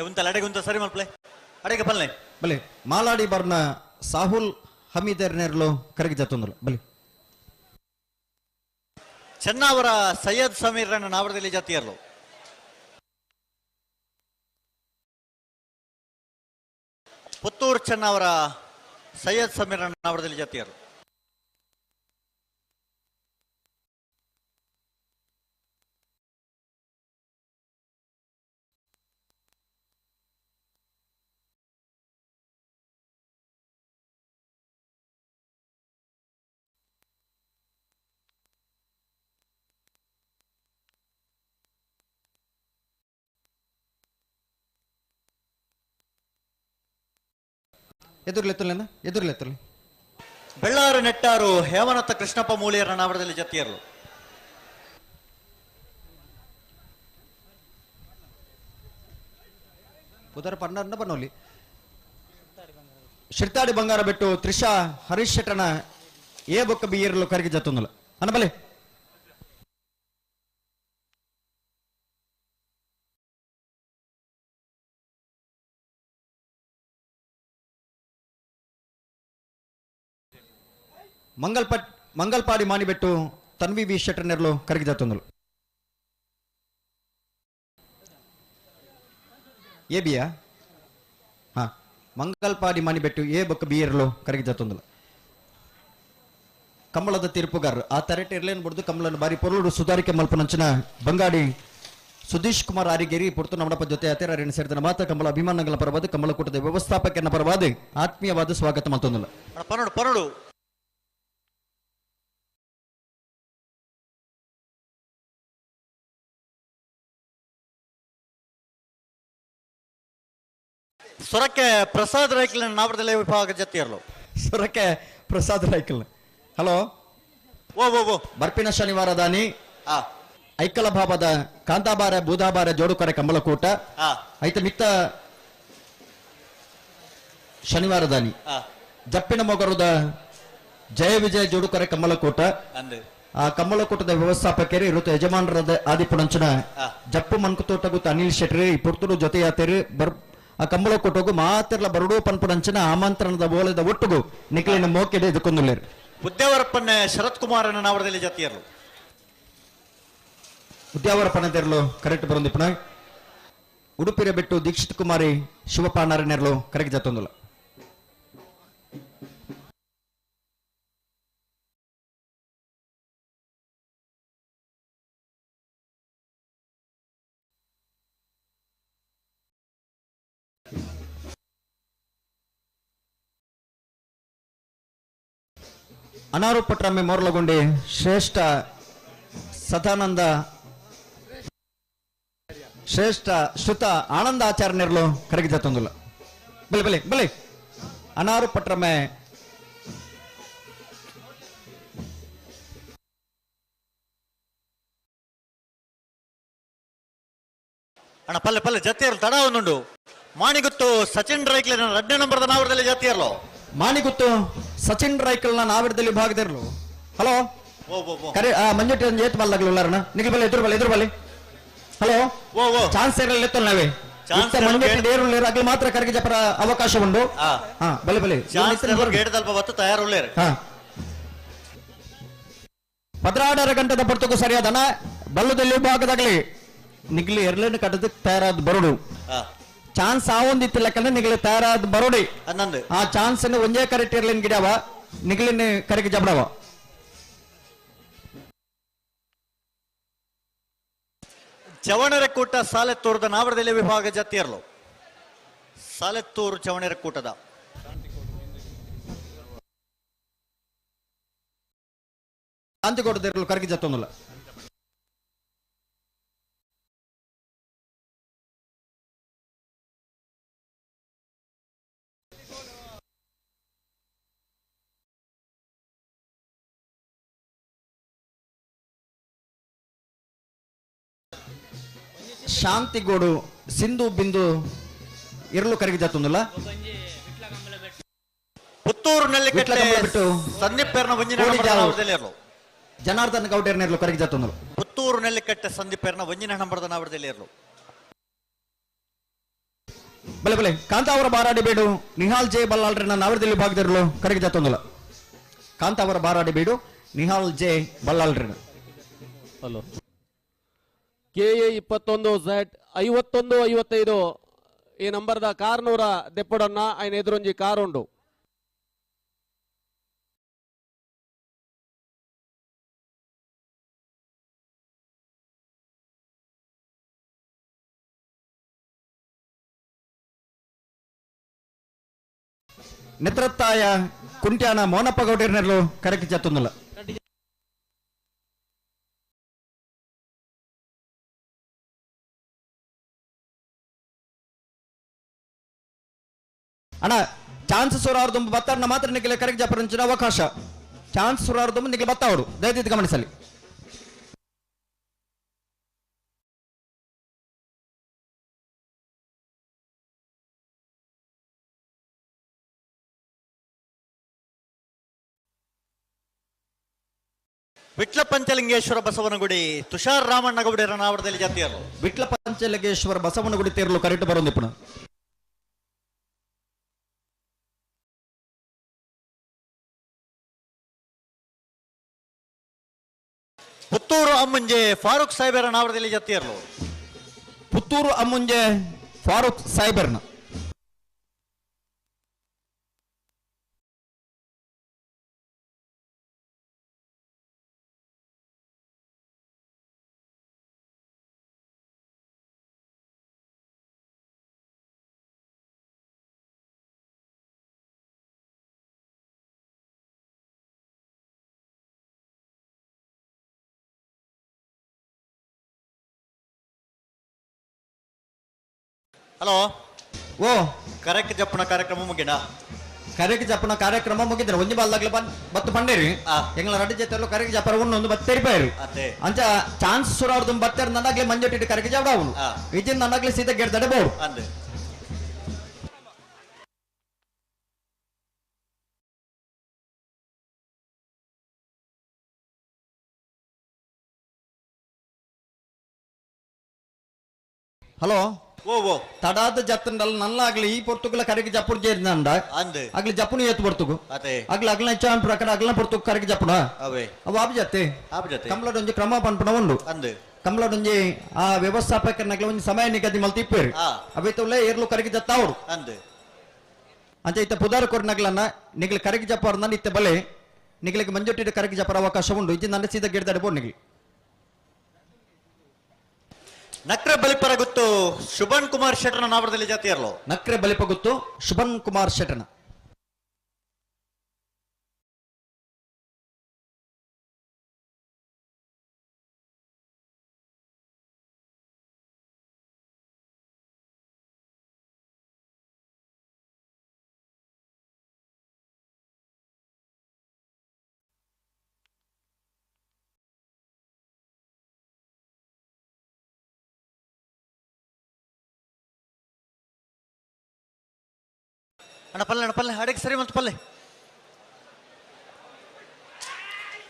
ಉಂತಲ್ಲ ಅಡೆಗೆ ಉಂತ ಸರಿ ಮಲ್ಪ್ಲೆ ಅಡೆಗೆ ಬಲ್ಲೆ ಬಲೆ ಮಾಲಾಡಿ ಬರ್ನ ಸಾಹುಲ್ ಹಮೀದರ್ ನೆರ್ಲು ಕರಗಿ ಜತ್ತೊಂದಲು ಬಲೆ. ಚೆನ್ನಾವರ ಸೈಯದ್ ಸಮೀರ್ ರನ್ನ ನಾವರದಲ್ಲಿ ಜಾತಿಯರ್ಲು. ಪುತ್ತೂರು ಚೆನ್ನಾವರ ಸೈಯದ್ ಸಮೀರ್ ರನ್ನ ನಾವರದಲ್ಲಿ ಜಾತಿಯರ್ಲು. ಎದುರ್ಲೆತ್ತಲೇನ ಎದುರ್ಲೆತ್ತಲೆ. ಬೆಳ್ಳಾರು ನೆಟ್ಟಾರು ಹೇಮನಾಥ ಕೃಷ್ಣಪ್ಪ ಮೂಲಿಯರ ನಾವರದಲ್ಲಿ ಜತಿಯರ್ಲು. ಉದರ ಪನ್ನರ್ನ ಬನ್ನೋಲಿ. ಶಿರ್ತಾಡಿ ಬಂಗಾರ ಬೆಟ್ಟು ತ್ರಿಷಾ ಹರೀಶ್ ಶೆಟ್ಟನ ಏ ಬೊಕ್ಕ ಬಿಯರ್ಲು ಕರಗಿ ಜತ್ತೊಂದಲ ಅನಬಲೆ. ಮಂಗಲ್ಪಾಡಿ ಮಾನಿಬೆಟ್ಟು ತನ್ವಿ ವಿ ಶೆಟ್ಟರ್ನೆರ್ಲು ಕರಗಿ ಜತ್ತೊಂದಲು. ಎ ಬಿಯಾ ಹಾ ಮಂಗಲ್ಪಾಡಿ ಮಾನಿಬೆಟ್ಟು ಎ ಬೊಕ್ಕ ಬಿಯರ್ಲು ಕರಗಿ ಜತ್ತೊಂದಲು. ಕಂಬಳದ ತೀರ್ಪುಗಾರರು ಆ ತರಟೆ ಇರ್ಲೇನು ಬಿಡ್ದು ಕಂಬಳನ್ನು ಬಾರಿ ಪೊರುಳು ಸುಧಾರಿಕೆ ಮಲ್ಪನಂಚಿನ ಬಂಗಾಡಿ ಸುಧೀಶ್ ಕುಮಾರ್ ಆರಿಗೇರಿ ಪುರ್ತು ನಮ್ಮಡಪ್ಪ ಜೊತೆ ಅತೇರ ಸೇರಿದ ಮಾತ್ರ ಕಂಬಳ ಅಭಿಮಾನಗಳ ಪರವಾದ ಕಂಬಳಕೂಟದ ವ್ಯವಸ್ಥಾಪಕನ ಪರವಾದ ಆತ್ಮೀಯವಾದ ಸ್ವಾಗತ ಮಲ್ತೊಂದಲು. ಪನೋಡು ಪನೋಡು ಸೊರಕೆ ಪ್ರಸಾದ್ ರೈಕ್ಲ ನಾವರದಲ್ಲಿ ವಿಭಾಗ ಜತಿಯರ್ಲು. ಸೊರಕೆ ಪ್ರಸಾದ್ ರೈಕ್ಲ ಹಲೋ ಓ ಓ ಓ ಬರ್ಪಿನ ಶನಿವಾರ ದಾನಿ ಐಕಲ ಭಾಬದ ಕಾಂತಾಬಾರ ಬೂದಾಬಾರ ಜೋಡುಕರೆ ಕಂಬಳಕೂಟ ಐತ ಮಿತ್ತ ಶನಿವಾರ ದಾನಿ ಜಪ್ಪಿನ ಮೊಗರುದ ಜಯ ವಿಜಯ ಜೋಡುಕರೆ ಕಂಬಳಕೂಟ. ಆ ಕಂಬಳಕೂಟದ ವ್ಯವಸ್ಥಾಪಕರು ಇರುತ್ತೆ ಯಜಮಾನರದ ಆದಿಪುಣಂಚನ ಜಪ್ಪು ಮನ್ಕುತೋಟ ಗುತ್ತ ಅನಿಲ್ ಶೆಟ್ರಿ ಈ ಪುರ್ತುಡು ಜೊತೆಯಾತೇರಿ ಬರ್ ಆ ಕಂಬಳಕೂಟಗು ಮಾತಿರ್ಲ ಬರಡು ಪನ್ಪುಣಂಚನ ಆಮಂತ್ರಣದ ಬೋಲದ ಒಟ್ಟುಗು ನಿಖಲಿನ ಮೋಕೆಡೆ ಇದಕ್ಕೊಂದುಲ್ಲೇರು. ಉದ್ಯಾವರಪ್ಪನ್ನೇ ಶರತ್ ಕುಮಾರನ ನಾವರದಲ್ಲಿ ಜತಿಯರ್ಲು. ಉದ್ಯಾವರಪ್ಪನ ತೆರಲು ಕರೆಕ್ಟ್ ಬರೊಂದಿಪ್ಪನ. ಉಡುಪಿರ ಬಿಟ್ಟು ದೀಕ್ಷಿತ್ ಕುಮಾರಿ ಶಿವಪಾನರನೆರ್ಲು ಕರೆಕ್ಟ್ ಜತ್ತೊಂದುಲ್ಲ. ಅನಾರೋಪಟ್ರಮ್ಮೆ ಮೋರ್ಲಗೊಂಡೆ ಶ್ರೇಷ್ಠ ಸದಾನಂದ ಶ್ರೇಷ್ಠ ಶ್ರುತ ಆನಂದ ಆಚಾರ್ಯನೆರ್ಲು ಕರಗಿ ಜತ್ತೊಂದುಲ್ಲ. ಬಲೆ ಬಲೆ ಬಲೆ ಅನಾರೋಪಟ್ರಮ್ಮೆ ಅಣ್ಣ ಪಲ್ಲೆ ಪಲ್ಲೆ ಜತಿಯರ್ಲು ತಡ ಒಂದುಂಡು. ಮಾಣಿಗುತ್ತು ಸಚಿನ್ ರೈಕ್ಲಿನ 2ನೇ ನಂಬರ್ದ ನಾವರದಲ್ಲಿ ಜತಿಯರ್ಲು. ಮಾಣಿಗುತ್ತು ಸಚಿನ್ ರೈಕಲ್ನ ನಾವಿರದಲ್ಲಿ ಭಾಗದಿರಲು. ಹಲೋ ಕರೆ ಮಂಜುಟಿ ಏತ್ ಮಲ್ಲಗ್ಲು ಉಳ್ಳಾರಣ ನಿಖಿಲ್ ಬಲೆ ಎದುರು ಬಲೆ ಎದುರು ಬಲೆ. ಹಲೋ ಚಾನ್ಸ್ ಇರಲ್ಲ ನಾವೇ ಮಂಜುಟಿ ಡೇರು ಅಗ್ಲಿ ಮಾತ್ರ ಕರಗಿ ಜಪರ ಅವಕಾಶ ಉಂಡು. ಹಾ ಬಲೆ ಬಲೆ ತಯಾರು. 16 ಗಂಟೆದ ಪೊರ್ತಕ್ಕೂ ಸರಿಯಾದನ ಬಲ್ಲದಲ್ಲಿ ಭಾಗದಾಗಲಿ ನಿಗ್ಲಿ ಎರಲೇನು ಕಟ್ಟದ ತಯಾರಾದ ಬರೋಡು ಚಾನ್ಸ್ ಆ ಒಂದಿತ್ತಿಲ್ಲಕಂದ್ರೆ ನಿಗಲಿ ತಯಾರಾದ ಬರೋಡಿ. ಆ ಚಾನ್ಸ್ ಅನ್ನು ಒಂದೇ ಕರೆಕ್ಟ್ ಇರ್ಲಿನ್ ಗಿಡವ ನಿಗಲಿನ ಕರೆಗೆ ಜಬಡವ. ಚವಣರ ಕೂಟ ಸಾಲೆತ್ತೂರದ ನಾವರದಲ್ಲಿ ವಿಭಾಗ ಜತಿಯರ್ಲು. ಸಾಲೆತ್ತೂರು ಚವಣರ ಕೂಟದ ಶಾಂತಿಕೋಟದಿರಲು ಕರಗಿ ಜತ್ತೊಂದಲ್ಲ. ಶಾಂತಿಗೋಡು ಸಿಂಧು ಬಿಂದು ಇರಲು ಕರಗಿ ಜತ್ತೊಂದುಲ್ಲ. ಪುತ್ತೂರು ನೆಲ್ಲಿಕಟ್ಟೆ ಸಂದೀಪ್ ಪೇರ್ನ ಒಂಜಿನ ನಂಬರ್ದ ಜನಾರ್ದನ್ ಗೌಡೇರ್ನೆರ್ಲು ಕರಗಿ ಜತ್ತೊಂದುಲ್ಲ. ಪುತ್ತೂರು ನೆಲ್ಲಿಕಟ್ಟೆ ಸಂದೀಪ್ ಪೇರ್ನ ಒಂಜಿನ ನಂಬರ್ದ ನಾವರದಲ್ಲಿ ಇರಲು. ಬಲೆ ಬಲೆ ಕಾಂತಾವರ ಬಾರಾಡಿ ಬೇಡು ನಿಹಾಲ್ ಜೆ ಬಲ್ಲಾಳ್ರನ್ನ ನಾವರದಲ್ಲಿ ಭಾಗದಿರಲು ಕರಗಿ ಜತ್ತೊಂದುಲ್ಲ. ಕಾಂತಾವರ ಬಾರಾಡಿ ಬೇಡು ನಿಹಾಲ್ ಜೆ ಬಲ್ಲಾಳ್ರನ್ನ. ಹಲೋ KA 21 Z 51 55 ಈ ನಂಬರ್ದ ಕಾರ್ನೂರ ದೆಪ್ಪಡನ್ನ ಐನ ಎದುರೊಂಜಿ ಕಾರ್ ಉಂಡು. ನೆತ್ರತ್ತಾಯ ಕುಂಟ್ಯಾನ ಮೋನಪ್ಪ ಗೌಡರ್ನೆರ್ಲು ಕರಕಿ ಚತ್ತೊಂದುಲ್ಲ. ಅಣ್ಣ ಚಾನ್ಸ್ ಸುರಾರ್ದು ಬತ್ತಾರನ ಮಾತ್ರ ನಿಖಿಲ ಕರಗಿ ಜಪರಂಚಿನ ಅವಕಾಶ. ಚಾನ್ಸ್ ಸುರಾರ್ದು ನಿಖಿಲ ಬತ್ತಾವರು ದಯವಿಟ್ಟು ಗಮನಿಸಲಿ. ವಿಟ್ಲ ಪಂಚಲಿಂಗೇಶ್ವರ ಬಸವನಗುಡಿ ತುಷಾರ್ ರಾಮಣ್ಣ ಗೌಡರ ನಾವರದಲ್ಲಿ ಜಾತಿಯರು. ವಿಟ್ಲ ಪಂಚಲಿಂಗೇಶ್ವರ ಬಸವನಗುಡಿ ತೇರಲು ಕರೆಕ್ಟ್ ಬರೋದಿಪ್ಪಣ. ಪುತ್ತೂರು ಅಮ್ಮುಂಜೆ ಫಾರೂಕ್ ಸಾಹೇಬರ ನಾವರದಲ್ಲಿ ಜಾತಿಯರು. ಪುತ್ತೂರು ಅಮ್ಮುಂಜೆ ಫಾರೂಕ್ ಸಾಹೇಬರ್ನ. ಹಲೋ ಓ ಕರೆಕ್ ಜಪ್ಪನ ಕಾರ್ಯಕ್ರಮ ಮುಗಿನ. ಕರೆಕ್ ಜಪ್ಪನ ಕಾರ್ಯಕ್ರಮ ಮುಗಿದ್ರೆ ಒಂಜಿ ಬಾಲ್ದಾಗ್ಲೆ ಬತ್ತು ಪಂಡೇರಿ ಎಂಗ್ಲ ರಡ್ಡು ಜೊತೆಲ್ಲೂ ಕರೆಕ್ ಜಪ್ಪರ ಒಂದು ಬತ್ತು ತೆರಿಪಾಯರು. ಅಂಚ ಚಾನ್ಸ್ ಸುರಾರ್ದು ಬತ್ತೆರ್ ನನ್ನಾಗ್ಲೆ ಮಂಜೊಟ್ಟಿಟ್ಟು ಕರೆಕ್ ಜವಡ ಅವನು ಇಜಿನ್ ನನ್ನಾಗ್ಲೆ ಸೀದಾ ಗೇಟ್ ತಡೆಬಹುದು. ಹಲೋ ಓ ಓ ತಡಾದ ಜತ್ತಂಡಲ್ ನಲ್ಲಾಗ್ಲಿ ಈ ಪೊರ್ತುಗಲ ಕರೆಗೆ ಜಪ್ಪುರ್ ಜೇರ್ನಂಡ ಆಗ್ಲಿ ಜಪ್ಪುನು ಏತು ಪೊರ್ತುಗು ಆಗ್ಲಿ ಅಗ್ಲ ಚಾನ್ ಪ್ರಕಾರ ಅಗ್ಲ ಪೊರ್ತುಗು ಕರೆಗೆ ಜಪ್ಪುನ ಅವು ಆಬ್ ಜತ್ತೆ ಕಮಲಡೊಂಜಿ ಕ್ರಮ ಪನ್ಪುನ ಉಂಡು. ಕಮಲಡೊಂಜಿ ಆ ವ್ಯವಸ್ಥಾಪಕರ್ನಗ್ಲ ಒಂಜಿ ಸಮಯ ನಿಗದಿ ಮಲ್ತಿಪ್ಪೇರು ಅವೇತುಲ್ಲ ಏರ್ಲು ಕರೆಗೆ ಜತ್ತಾವರು ಅಂಚ ಇತ್ತ ಪುದಾರ ಕೊರ್ನಗ್ಲನ್ನ ನಿಗ್ಲ ಕರೆಗೆ ಜಪ್ಪರ್ನ ಇತ್ತ ಬಲೆ ನಿಗ್ಲಿಗೆ ಮಂಜೊಟ್ಟಿಟ್ಟು ಕರೆಗೆ ಜಪ್ಪರ ಅವಕಾಶ ಉಂಡು. ಇಜ್ಜಿ ನನ್ನ ಸೀದಾ ಗಿಡದಾಡೆ ಬೋರ್ ನಿಗ್ಲಿ. ನಕ್ರೆ ಬಲಿಪರ ಗುತ್ತು ಶುಭನ್ ಕುಮಾರ್ ಶೆಟ್ಟನ ನಾವರದಲ್ಲಿ ಜಾತಿಯರ್ಲು. ನಕ್ರೆ ಬಲಿಪ ಗುತ್ತು ಶುಭನ್ ಕುಮಾರ್ ಶೆಟ್ಟನ. ಅಣ್ಣ ಪಲ್ಲೆ ಅಣ್ಣ ಪಲ್ಲೆ ಅಡಿಗೆ ಸರಿ ಮತ್ತು ಪಲ್ಲೆ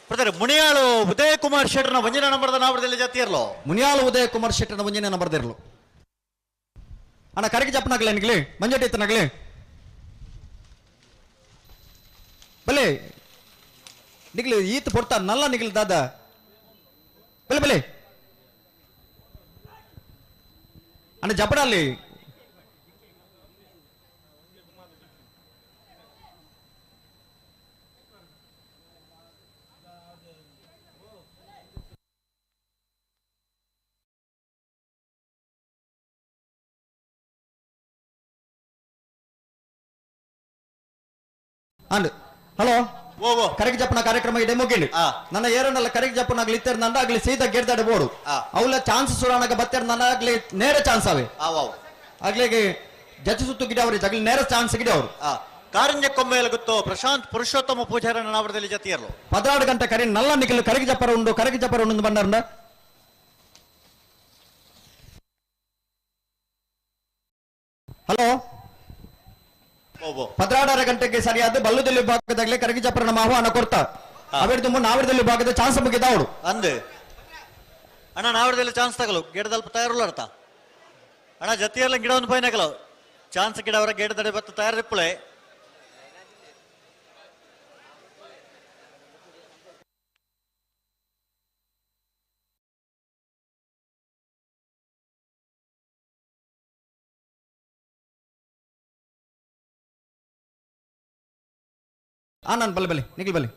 ಬ್ರದರ್. ಮುನಿಯಾಳು ಉದಯ ಕುಮಾರ್ ಶೆಟ್ಟರ್ನ ಒಂಜಿನ ನಂಬರ್ದ ನಾವರದಲ್ಲಿ ಜಾತಿಯರ್ಲು. ಮುನಿಯಾಳು ಉದಯ ಕುಮಾರ್ ಶೆಟ್ಟರ್ನ ಒಂಜಿನ ನಂಬರ್ದಿರ್ಲು. ಅಣ್ಣ ಕರಗಿ ಜಪ್ಪನಾಗ್ಲೆ ನಿಗ್ಲಿ ಮಂಜಟಿ ಇತ್ತನಾಗ್ಲಿ ಬಲೆ ನಿಗ್ಲಿ ಈತ ಪೊರ್ತ ನಲ್ಲ ನಿಗ್ಲಿ ದಾದ ಬಲೆ ಬಲೆ ಅಣ್ಣ ಜಪಡಲ್ಲಿ ಅಂಡ್ ಹಲೋ ಕರೆಗೆ ಜಪ್ಪನ ಕಾರ್ಯಕ್ರಮ ಇದೆ ಮುಗಿಲಿ. ನನ್ನ ಏರನ್ನೆಲ್ಲ ಕರೆಗೆ ಜಪ್ಪನಾಗ್ಲಿ ಇತ್ತರ ನಂದ ಆಗ್ಲಿ ಸೀದಾ ಗೆಡ್ದಾಡೆ ಬೋಡು ಅವಲ ಚಾನ್ಸ್ ಸುರಾನಾಗ ಬತ್ತೆರ್ ನನ್ನ ಆಗ್ಲಿ ನೇರ ಚಾನ್ಸ್ ಅವೆ ಆಗ್ಲಿಗೆ ಜಚ್ಚು ಸುತ್ತು ಗಿಡ ಅವ್ರಿ ಆಗ್ಲಿ ನೇರ ಚಾನ್ಸ್ ಗಿಡ ಅವರು. ಕಾರಂಜ ಕೊಂಬೆಯಲ್ಲಿ ಗೊತ್ತು ಪ್ರಶಾಂತ್ ಪುರುಷೋತ್ತಮ ಪೂಜಾರನ ನಾವರದಲ್ಲಿ ಜತಿಯರ್ಲು. 16 ಗಂಟೆ ಕರೆ ನಲ್ಲ ನಿಖಲು ಕರೆಗೆ ಜಪ್ಪರ ಉಂಡು ಕರೆಗೆ ಜಪ್ಪರ ಉಂಡು ಬಂಡಾರಂಡ. ಹಲೋ 12:30 ಗಂಟೆಗೆ ಸರಿಯಾದ ಬಲ್ಲುದಲ್ಲಿ ಭಾಗದಾಗಲೇ ಕರಗಿಜಪ್ಪರ ನಮ್ಮ ಆಹ್ವಾನ ಕೊಡ್ತಾ ಅವೆರಡು ನಾವಿರದಲ್ಲಿ ಭಾಗದ ಚಾನ್ಸ್ ಮುಗಿದವಳು ಅಂದೆ ಅಣ್ಣ ನಾವಿರದಲ್ಲಿ ಚಾನ್ಸ್ ತಗಲು ಗಿಡದಲ್ಪ ತಯಾರುಲ್ಲ ಅರ್ಥ ಅಣ್ಣ ಜತಿಯಲ್ಲ ಗಿಡವನ್ನು ಪೈನಕಲು ಚಾನ್ಸ್ ಗಿಡ ಅವರ ಗೇಡದಡೆ ಬತ್ತು ತಯಾರಿಪ್ಪಳೆ ನಾನು ಬಲೆ ಬಲೆ ನಿಖಿಲ್ ಬಲೆ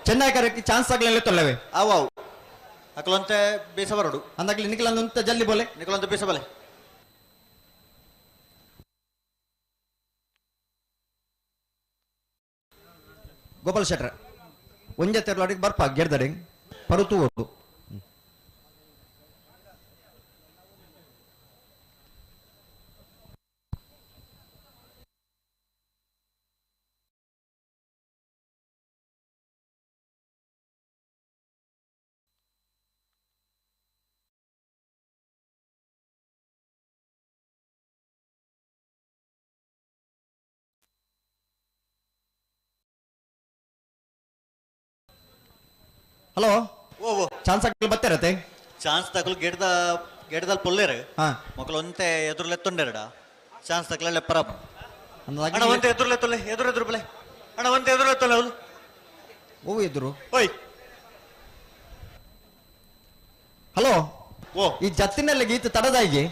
ಚೆನ್ನೈ ಕರಕ್ಕೆ ಚಾನ್ಸ್ ಆಗಲಿಲ್ಲ ತೊಲ್ಲವೆ ಅವು ಅಕಲಂತೆ ಬೇಸಬರಡು ಅಂದಾಗಲಿ ನಿಖಿಲ್ ಅಂದಂತ ಜಲ್ದಿ ಬೋಲೆ ನಿಖಿಲಂತ ಬೇಸಬಲೆ ಗೋಪಾಲ್ ಶೆಟ್ರ ಒಂಜೆ ತೆರಲಾಡಿಗೆ ಬರ್ಪ ಗೆರ್ದಡೆ ಪರುತು ಓಡು ಹಲೋ ಚಾನ್ಸ್ ಆಗಲಿ ಬತ್ತಿರತ್ತೆ ಚಾನ್ಸ್ ತಗಲು ಗಿಡದ ಗಿಡದಲ್ಲಿ ಪೊಲ್ಲೇರು ಮಕ್ಕಳು ಒಂತೆ ಎದುರುಲೆತ್ತೊಂಡೆರಡ ಚಾನ್ಸ್ ತಗಲ ಪರ ಅಣ್ಣ ಒಂತೆ ಎದುರುಲೆತ್ತೊಲ್ಲೆ ಎದುರು ಎದುರು ಬಲೆ ಅಣ್ಣ ಒಂತೆ ಎದುರುಲೆತ್ತೊಲ್ಲೆ ಅವಳು ಓ ಎದುರು ಓಯ್ ಹಲೋ ಓ ಈ ಜತ್ತಿನಲ್ಲಿ ಗೀತ ತಡದಾಗಿ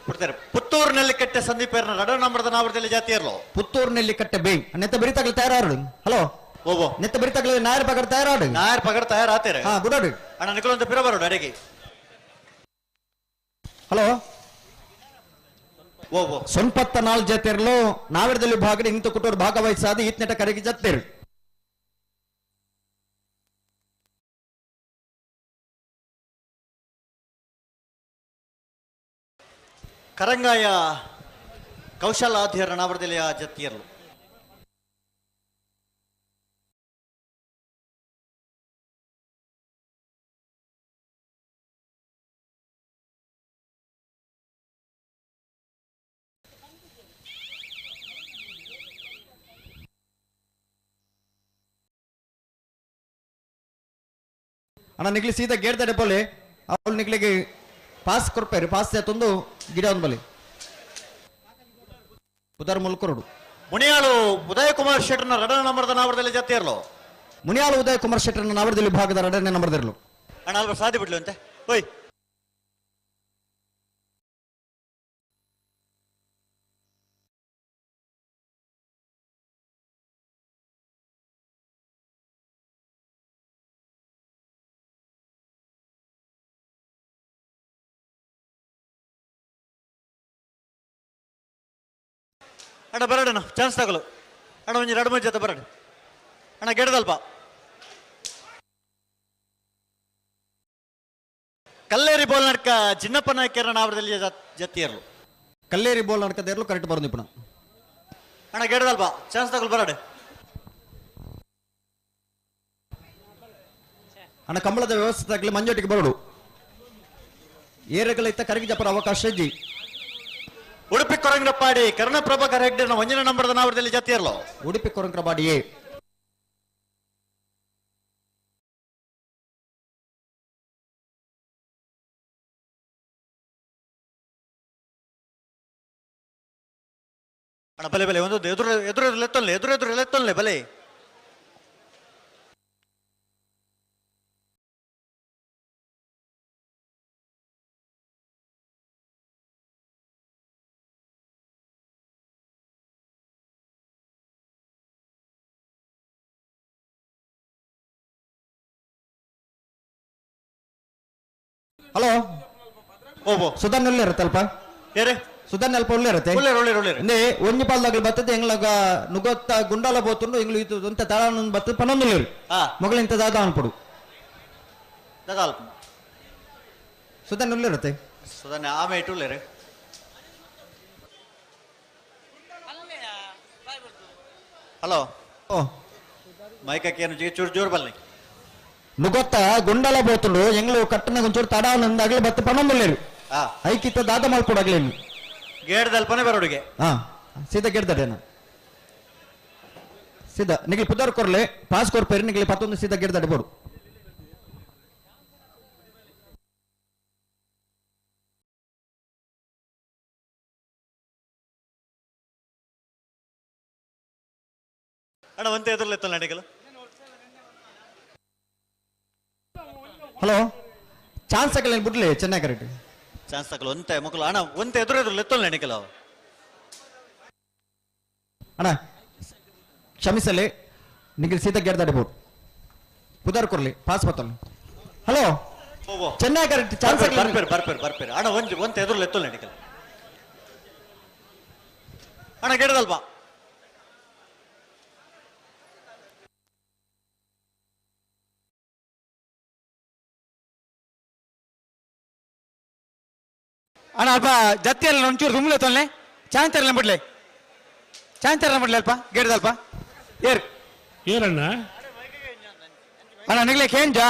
ಬಿಡ್ತಾರೆ ಪುತ್ತೂರಿನಲ್ಲಿ ಕಟ್ಟೆ ಸಂದೀಪ್ ರಡ ನಂಬರ್ದ ನಾವರದಲ್ಲಿ ಜಾತಿ ಇರಲು ಪುತ್ತೂರಿನಲ್ಲಿ ಕಟ್ಟೆ ಬೇ ನೆತ್ತ ಬರಿತಾಗಲು ತಯಾರಾರು ಹಲೋ ಓಬೋ ನೆತ್ತ ಬರಿತಾಗಲು ನಾಯರ್ ಪಗಡ್ ತಯಾರಾಡು ನಾಯರ್ ಪಗಡ್ ತಯಾರಾತೇರೆ ಹಾ ಗುಡಾಡು ಅಣ್ಣ ನಿಖಿಲಂತ ಪಿರ ಬರೋಡು ಅಡಿಗೆ ಹಲೋ ಓಬೋ ಸೊನ್ಪತ್ತ ನಾಲ್ ಜತಿರ್ಲು ನಾವಿರದಲ್ಲಿ ಭಾಗಡಿ ಇಂತ ಕುಟೋರ್ ಭಾಗವಹಿಸಾದ ಈತ್ನೆಟ ಕರೆಗೆ ಜತ್ತೇರು ಕರಂಗಾಯ ಕೌಶಲಾಧ್ಯರ ನಾವರದಲ್ಲಿ ಜತ್ತಿಯರ್ಲು ಅಣ್ಣ ನಿಗ್ಲಿ ಸೀದಾ ಗೇಡ್ದಡೆ ಪೋಲೆ ಅವಳು ನಿಗ್ಲಿಗೆ ಪಾಸ್ ಕೊರ್ಪೇರು ಪಾಸ್ ತಂದು ಗಿಡ ಒಂದು ಬಲಿ ಉದರ್ ಮುಲ್ಕೊರಡು ಮುನಿಯಾಳು ಉದಯ ಕುಮಾರ್ ಶೆಟ್ಟರ್ನ ರಡನ ನಂಬರ್ದ ನಾವರದಲ್ಲಿ ಜತ್ತಿಯರ್ಲು ಮುನಿಯಾಳು ಉದಯ ಕುಮಾರ್ ಶೆಟ್ಟರ್ನ ನಾವರದಲ್ಲಿ ಭಾಗದ ರಡನೆ ನಂಬರ್ದಿರಲು ಅಣ್ಣ ಅಲ್ಪ ಸಾಧಿ ಬಿಡ್ಲು ಅಂತೆ ಓಯ್ ಅಣ್ಣ ಬರಡಣ್ಣ ಚಾನ್ಸ್ ತಗೊಳ್ಳು ಅಣ್ಣ ಒಂಜಿ ಎರಡು ಮಂದಿ ಜೊತೆ ಬರಡು ಅಣ್ಣ ಗೆಡದಲ್ಪ ಕಲ್ಲೇರಿ ಬೋಲ್ ನಡ್ಕ ಜಿನ್ನಪ್ಪ ನಾಯ್ಕರ ನಾವರದಲ್ಲಿ ಜತ್ತಿಯರ್ಲು ಕಲ್ಲೇರಿ ಬೋಲ್ ನಡ್ಕದೇರ್ಲು ಕರೆಕ್ಟ್ ಬರೋದು ಇಪ್ಪಣ ಅಣ್ಣ ಗೆಡದಲ್ಪ ಚಾನ್ಸ್ ತಗೊಳ್ಳು ಬರಡು ಅಣ್ಣ ಕಂಬಳದ ವ್ಯವಸ್ಥೆ ತಗಲಿ ಮಂಜೊಟ್ಟಿಗೆ ಬರಡು ಏರಗಳ ಇತ್ತ ಕರಗಿ ಜಪ್ಪರ ಅವಕಾಶ ಇಜ್ಜಿ ಉಡುಪಿ ಕೊರಂಗ್ರಪ್ಪಾಡಿ ಕರುಣಪ್ರಭಾಕರ್ ಹೆಗ್ಡೆ ಒಂಜಿನ ನಂಬರ್ದ ನಾವರದಲ್ಲಿ ಜತ್ತಿಯರ್ಲು ಉಡುಪಿ ಕೊರಂಗ್ರಪಾಡಿಯೇ ಅಣ್ಣ ಬಲೆ ಬಲೆ ಒಂದು ಎದುರು ಎದುರು ಎದುರು ಎತ್ತೊಲ್ಲೆ ಎದುರು ಎದುರು ಎತ್ತೊಲ್ಲೆ ಬಲೆ ಹಲೋ ಓಬೋ ಸುಧನ್ ಒಳ್ಳೆ ಇರುತ್ತಲ್ಪ ಏರೆ ಸುಧನ್ ಅಲ್ಪ ಒಳ್ಳೆ ಇರುತ್ತೆ ಒಳ್ಳೆ ಒಳ್ಳೆ ಒಳ್ಳೆ ಅಂದ್ರೆ ಒಂಜಿ ಪಾಲ್ದಾಗಲಿ ಬರ್ತದೆ ಎಂಗ್ಲಗ ನುಗೊತ್ತ ಗುಂಡಾಲ ಬೋತುಂಡು ಎಂಗ್ಲು ಇದು ಒಂತ ತಳ ಬರ್ತದೆ ಪನ್ನೊಂದು ಮೊಗಲು ಇಂತ ದಾದ ಅನ್ಪಡು ದಾದ ಅಲ್ಪ ಸುಧನ್ ಒಳ್ಳೆ ಇರುತ್ತೆ ಸುಧನ್ ಆಮೆ ಇಟ್ಟು ಒಳ್ಳೆ ಹಲೋ ಓ ಮೈಕ್ ಹಾಕಿ ಏನು ಚೂರು ಜೋರು ಬಲ್ನಿ ನುಗೊತ್ತ ಗುಂಡಲ ಬೋತುಂಡು ಎಂಗ್ಲು ಕಟ್ಟನ ಒಂಚೂರು ತಡ ನಂದಾಗ್ಲಿ ಬತ್ತ ಪಣೊಂದುಲ್ಲೇರು ಐಕಿತ್ತ ದಾದ ಮಲ್ಪೊಡಗ್ಲೇನು ಗೇಡ್ದಲ್ಪನೆ ಬರೋಡುಗೆ ಹಾ ಸೀದಾ ಗೆಡ್ದಡೇನ ಸೀದಾ ನಿಗ್ಲಿ ಪುದರ್ ಕೊರ್ಲೆ ಪಾಸ್ ಕೊರ್ಪೇರಿ ನಿಗ್ಲಿ ಪತ್ತೊಂದು ಸೀದಾ ಗೆಡ್ದಡೆ ಬೋಡು ಅಣ್ಣ ಒಂತೆ ಎದುರ್ಲೆತ್ತಲ್ಲ ನಡಿಗಲು ಹಲೋ ಚಾನ್ಸ್ ಹಾಕಲ್ಲ ಬಿಡ್ಲಿ ಚೆನ್ನಾಗಿ ಕರೆಕ್ಟ್ ಚಾನ್ಸ್ ತಕಲು ಒಂತೆ ಮಕ್ಕಳು ಅಣ್ಣ ಒಂತೆ ಎದುರು ಎದುರು ಲೆತ್ತಲ್ಲ ನಡಿಕಲ ಅಣ್ಣ ಕ್ಷಮಿಸಲಿ ನಿಗ್ಲಿ ಸೀದಾ ಗೆಡ್ದಡೆ ಬೋಡು ಪುದರ್ ಕೊರ್ಲಿ ಪಾಸ್ ಬತ್ತಲ್ಲ ಹಲೋ ಚೆನ್ನಾಗಿ ಕರೆಕ್ಟ್ ಚಾನ್ಸ್ ಬರ್ಪೇರು ಬರ್ಪೇರು ಬರ್ಪೇರು ಅಣ್ಣ ಒಂಜಿ ಒಂತೆ ಎದುರು ಲೆತ್ತಲ್ಲ ನಡಿಕಲ ಅಣ್ಣ ಗೆಡ್ದಲ್ವಾ ಅಣ್ಣ ಅಲ್ಪ ಜತ್ತಿಯಲ್ಲಿ ಒಂಚೂರು ದುಮ್ಲೆ ತೊಲ್ಲೆ ಚಾಂತರ್ಲ ಬಿಡ್ಲೆ ಚಾಂತರ್ಲ ಬಿಡ್ಲೆ ಅಲ್ಪ ಗೇಡ್ದಲ್ಪ ಏರ್ ಏರಣ್ಣ ಅಣ್ಣ ನಿಗ್ಲೆ ಕೇಂಜಾ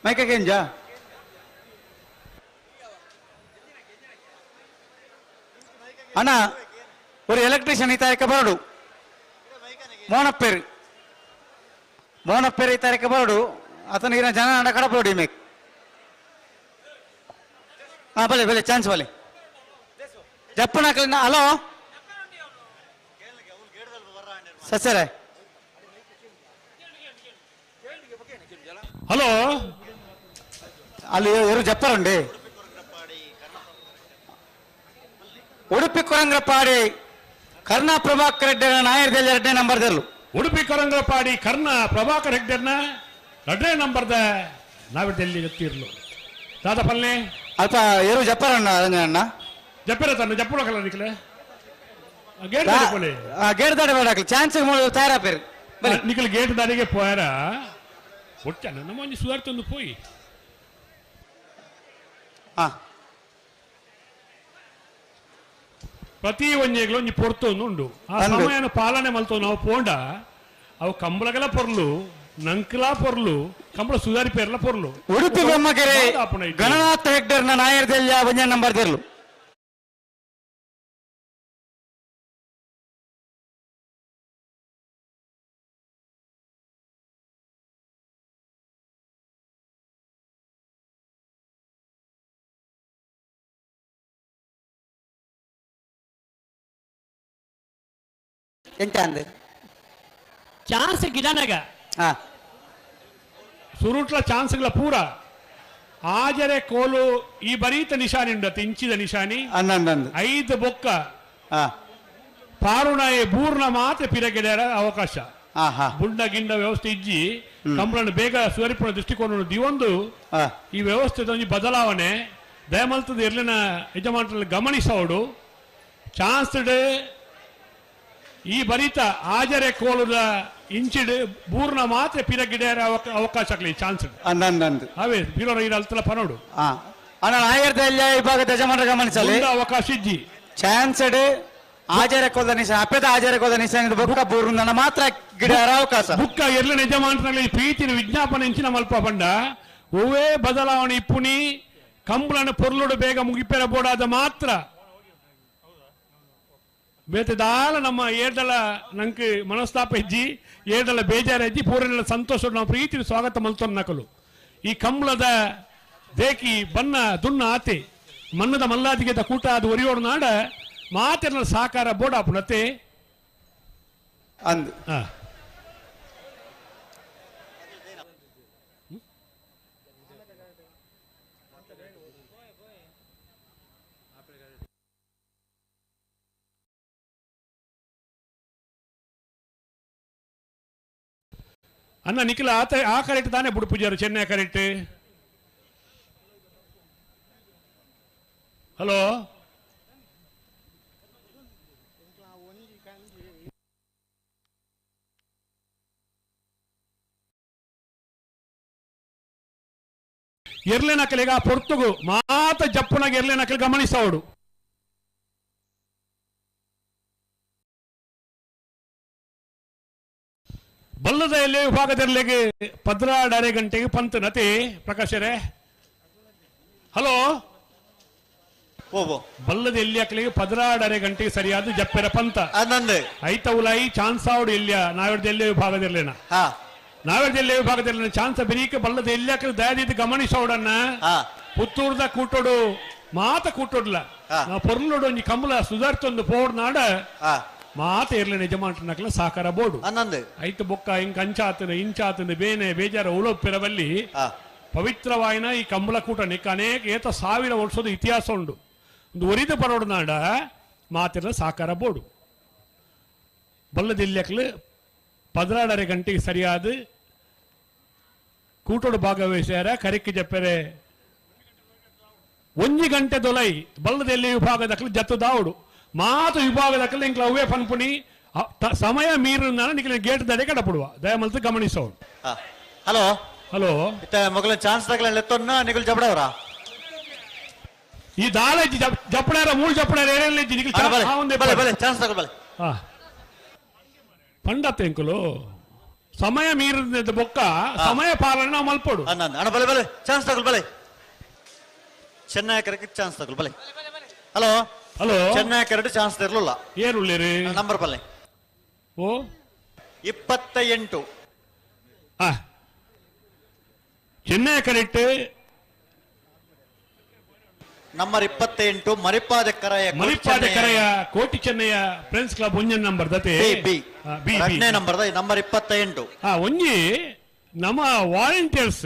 ಮೈಕ ಕೇಂಜಾ ಅಣ್ಣ ஒரு ಎಲೆಕ್ಟ್ರಿಷಿಯನ್ ಈ ತಾರೀಕು ಬರಡು ಮೋನಪ್ಪೇರು ಮೋನಪ್ಪೇರು ಈ ತಾರೀಕು ಬರಡು ಅತನಿಗಿನ ಜನ ಅಣ್ಣ ಕಡಪೋಡಿ ಮೇಕ್ ಹಾ ಬಲೆ ಬಲೆ ಚಾನ್ಸ್ ಬಲೆ ಜಪ್ಪನ ಹಲೋ ಸಸರೆ ಹಲೋ ಅಲ್ಲಿ ಯಾರು ಜಪ್ಪರಂಡಿ ಉಡುಪಿ ಕೊರಂಗ್ರಪಾಡಿ ಕರ್ಣ ಪ್ರಭಾಕರ್ ರೆಡ್ಡಿ ನಾಯರ್ದಲ್ಲಿ ಎರಡನೇ ನಂಬರ್ ದಲ್ಲು ಉಡುಪಿ ಕೊರಂಗ್ರಪಾಡಿ ಕರ್ಣ ಪ್ರಭಾಕರ್ ಹೆಗ್ಡೆರ್ನ ಎರಡನೇ ನಂಬರ್ದ ನಾವಿದ್ದಲ್ಲಿ ಗೊತ್ತಿರ್ಲು ದಾದ ಪಲ್ಲೆ ಅಲ್ಪ ಏರು ಜಪ್ಪರಣ್ಣ ರಂಜನಣ್ಣ ಜಪ್ಪಿರ ತನ್ನ ಜಪ್ಪುಡಕಲ್ಲ ನಿಕ್ಲೆ ಗೇಟ್ ದಾಡಿ ಗೇಟ್ ದಾಡಿ ಬೇಡ ಚಾನ್ಸ್ ತಯಾರಾಪೇರು ನಿಖಲ್ ಗೇಟ್ ದಾರಿಗೆ ಪೋಯಾರ ಒಟ್ಟ ನಮ್ಮ ಒಂಜಿ ಸುಧಾರಿತೊಂದು ಪೋಯಿ ಪ್ರತಿ ಒಂಜೆಗ್ಲ ಒಂಜಿ ಪೊರ್ತೊಂದು ಉಂಡು ಆ ಅಂದು. ಸಮಯನ ಪಾಲನೆ ಮಲ್ತೋ ನಾವು ಪೋಂಡ ಅವು ಕಂಬಳಗೆಲ್ಲ ಪೊರ್ಲು ನಂಕ್ಲಾ ಪೊರ್ಲು ಕಂಬಳ ಸುಧಾರಿ ಪೇರ್ಲ ಪೊರ್ಲು ಉಡುಪಿ ಬ್ರಹ್ಮಗೆರೆ ಆಪುಣ ಇಟ್ಟು. ಗಣನಾಥ ಹೆಗ್ಡರ್ನ ನಾಯರ್ದಲ್ಲಿ ಒಂಜನೇ ನಂಬರ್ ದೆರ್ಲು ಎಂತ ಅಂದೆ ಚಾನ್ಸ್ ಗಿಡನಗ ಹಾ ಸುರುಟ್ಲ ಚಾನ್ಸ್ಗಳ ಪೂರ ಆಜರೆ ಕೋಲು ಈ ಬರೀತ ನಿಶಾನಿ ಉಂಡತ್ತೆ ಇಂಚಿದ ನಿಶಾನಿ ಅನ್ನಂದು ಐದು ಬೊಕ್ಕ ಪಾರುಣಾಯ ಬೂರ್ಣ ಮಾತ್ರ ಪಿರಗೆಡೆಯರ ಅವಕಾಶ ಬುಂಡ ಗಿಂಡ ವ್ಯವಸ್ಥೆ ಇಜ್ಜಿ ಕಂಬಳನ್ನು ಬೇಗ ಸುವರಿಪುಣ ದೃಷ್ಟಿಕೋನ ದಿವೊಂದು ಈ ವ್ಯವಸ್ಥೆ ಒಂಜಿ ಬದಲಾವಣೆ ದಯಮಲ್ತದ ಎರ್ಲಿನ ಯಜಮಾನರಲ್ಲಿ ಗಮನಿಸೋಡು ಚಾನ್ಸ್ ಈ ಬರಿತ ಆಜರೆ ಕೋಲುದ ಇಂಚಿಡ್ ಬೂರ್ಣ ಮಾತ್ರ ಪಿರಗಿಡೆಯರ ಅವಕಾಶ ಆಗಲಿ ಚಾನ್ಸ್ ಅನ್ನಂದು ಅವೇ ಬಿರೋರ ಇರ ಅಲ್ತಲ ಪನೋಡು ಅಣ್ಣ ನಾಯರ್ದಲ್ಲಿ ವಿಭಾಗದ ಯಜಮಾನರ ಗಮನಿಸಲಿ ಬುಂಡ ಅವಕಾಶ ಇಜ್ಜಿ ಚಾನ್ಸ್ ಆಜರೆ ಕೋಲ್ದ ನಿಶಾನ್ ಅಪ್ಪೆದ ಆಜರೆ ಕೋಲ್ದ ನಿಶಾನ್ ಬೊಕ್ಕ ಬೂರ್ನ ಮಾತ್ರ ಗಿಡ ಅವಕಾಶ ಬುಕ್ಕ ಎರ್ಲಿನ ಯಜಮಾನರಲ್ಲಿ ಪ್ರೀತಿನ ವಿಜ್ಞಾಪನೆ ಇಂಚಿನ ಮಲ್ಪ ಪಂಡ ಒವ್ವೇ ಬದಲಾವಣೆ ಇಪ್ಪುನಿ ಕಂಬಳನ ಪೊರ್ಲುಡು ಬೇಗ ಮುಗಿಪೆರ ಬೋಡಾದ ಮಾತ್ರ ಬೇತೆದಾಲ ನಮ್ಮ ಏರ್ದಲ ನಂಗೆ ಮನಸ್ತಾಪ ಇಜ್ಜಿ ಏರ್ದಲ ಬೇಜಾರ ಇಜ್ಜಿ ಪೂರ್ಣ ಸಂತೋಷ ನಾವು ಪ್ರೀತಿ ಸ್ವಾಗತ ಮಲ್ತೊನ್ ನಕಲು ಈ ಕಂಬಳದ ದೇಕಿ ಬನ್ನ ದುನ್ನ ಆತೆ ಮನ್ನದ ಮಲ್ಲಾದಿಗೆ ಕೂಟ ಅದು ಒರಿಯೋಡು ನಾಡ ಮಾತೆಲ್ಲ ಸಾಕಾರ ಬೋಡಾಪುಣತೆ ಅಂದ್ ಅಣ್ಣ ನಿಖಿಲ ಆತ ಆ ಕರೆಕ್ಟ್ ತಾನೇ ಬುಡು ಪೂಜಾರು ಚೆನ್ನೈ ಕರೆಕ್ಟ್ ಹಲೋ ಎರ್ಲೆ ನಕಲಿಗ ಆ ಪೊರ್ತುಗು ಮಾತ ಜಪ್ಪುನಾಗ ಎರ್ಲೆ ನಕಲಿ ಗಮನಿಸೋಡು ಬಲ್ಲದ ಎಲ್ಲೇ ವಿಭಾಗದಲ್ಲಿಗೆ 12:30 ಗಂಟೆಗೆ ಪಂತ ನತಿ ಪ್ರಕಾಶರೇ. ಹಲೋ ಬಲ್ಲದ ಎಲ್ಲಿ ಅಕ್ಲಿಗೆ 12:30 ಗಂಟೆಗೆ ಸರಿಯಾದ ಜಪ್ಪೆರ ಪಂತ ಐತ ಉಲಾಯಿ ಚಾನ್ಸ್ ಆವಡು ಎಲ್ಲಿಯ ನಾವೆಡ್ದ ಎಲ್ಲೇ ವಿಭಾಗದಿರ್ಲೇನ ನಾವೆಡ್ದ ಎಲ್ಲೇ ವಿಭಾಗದಿರ್ಲೇನ ಚಾನ್ಸ್ ಬೆರೀಕ ಬಲ್ಲದ ಎಲ್ಲಿ ಅಕ್ಲಿ ದಯದಿದ್ದು ಗಮನಿಸೋಡನ್ನ ಪುತ್ತೂರ್ದ ಕೂಟೋಡು ಮಾತ ಕೂಟೋಡ್ಲ ನಾವು ಪೊರ್ಲೋಡು ಒಂಜಿ ಕಂಬಳ ಸುಧಾರ್ತೊಂದು ಪೋಡ್ ನಾಡ ಮಾತ ಇರ್ಲಿ ಯಜಮಾನ್ರನಕ್ಲ ಸಹಕಾರ ಬೋರ್ಡು ಐತ ಬೊಕ್ಕ ಹಿಂಗ್ ಕಂಚಾತನ ಇಂಚಾತನ ಬೇನೆ ಬೇಜಾರ ಉಳೊಪ್ಪಿರವಲ್ಲಿ ಪವಿತ್ರವಾಯಿನ ಈ ಕಂಬಳ ಕೂಟನಿಕ್ ಅನೇಕ ಏತ ಸಾವಿರ ವರ್ಷದ ಇತಿಹಾಸ ಉಂಡು. ಒಂದು ಒರಿದ ಪರೋಡು ನಾಡ ಮಾತಿರಲ ಸಹಕಾರ ಬೋರ್ಡು ಬಲ್ಲದಿಲ್ಲಕ್ಲು 12:30 ಗಂಟೆಗೆ ಸರಿಯಾದ ಕೂಟೋಡು ಭಾಗವಹಿಸ್ಯಾರ ಕರಿಕ್ಕಿ ಜಪ್ಪೆರೆ 1 ಗಂಟೆ ದೊಲೈ ಬಲ್ಲದೆಲ್ಲಿ ವಿಭಾಗದಕ್ಲು ಜತ್ತು ದಾವಡು ಮಾತು ವಿಭಾಗದಕ್ಕಲ್ಲ ಇಂಕ್ಲ ಅವೇ ಪನ್ಪುಣಿ ಸಮಯ ಮೀರು ನಿಖಿಲ ಗೇಟ್ ದಡೆ ಕಡಪಡುವ ದಯಮಲ್ತು ಗಮನಿಸೋರು. ಹಲೋ ಹಲೋ ಮೊಗಲ ಚಾನ್ಸ್ ತಗಲ ನಿಖಿಲ್ ಜಪಡವರ ಈ ದಾಳ ಜಪ್ಪಡಾರ ಮೂರು ಜಪ್ಪಡಾರ ನಿಖಿಲ್ ಚಾನ್ಸ್ ತಗಲ್ ಬಲೆ ಪಂಡತ್ತೆ ಎಂಕುಲು ಸಮಯ ಮೀರಿದ ಬೊಕ್ಕ ಸಮಯ ಪಾಲನೆ ನಾವು ಮಲ್ಪೋಡು. ಅಣ್ಣ ಬಲೆ ಬಲೆ ಚಾನ್ಸ್ ತಗಲ್ ಬಲೆ ಚೆನ್ನೈ ಕರೆಕ್ಟ್ ಚಾನ್ಸ್ ತಗಲ್ ಬಲೆ. ಹಲೋ ಹಲೋ ಚೆನ್ನೈ ಕರೆಕ್ಟ್ ಚಾನ್ಸ್ ತರಲಿಲ್ಲ. ಏರುಳ್ಳಿರಿ ನಂಬರ್ ಬಲ್ಲೆ ಓ 28. ಚೆನ್ನೈ ಕರೆಕ್ಟ್ ನಂಬರ್ 28 ಮರಿಪಾದ ಕರೆಯ ಮರಿಪಾದ ಕರೆಯ ಕೋಟಿ ಚೆನ್ನಯ್ಯ ಫ್ರೆಂಡ್ಸ್ ಕ್ಲಬ್ ಒಂಜಿ ನಂಬರ್ ದತೆ ಬಿ ಬಿ ಎರಡನೇ ನಂಬರ್ ನಂಬರ್ 28. ಒಂಜಿ ನಮ್ಮ ವಾಲಂಟಿಯರ್ಸ್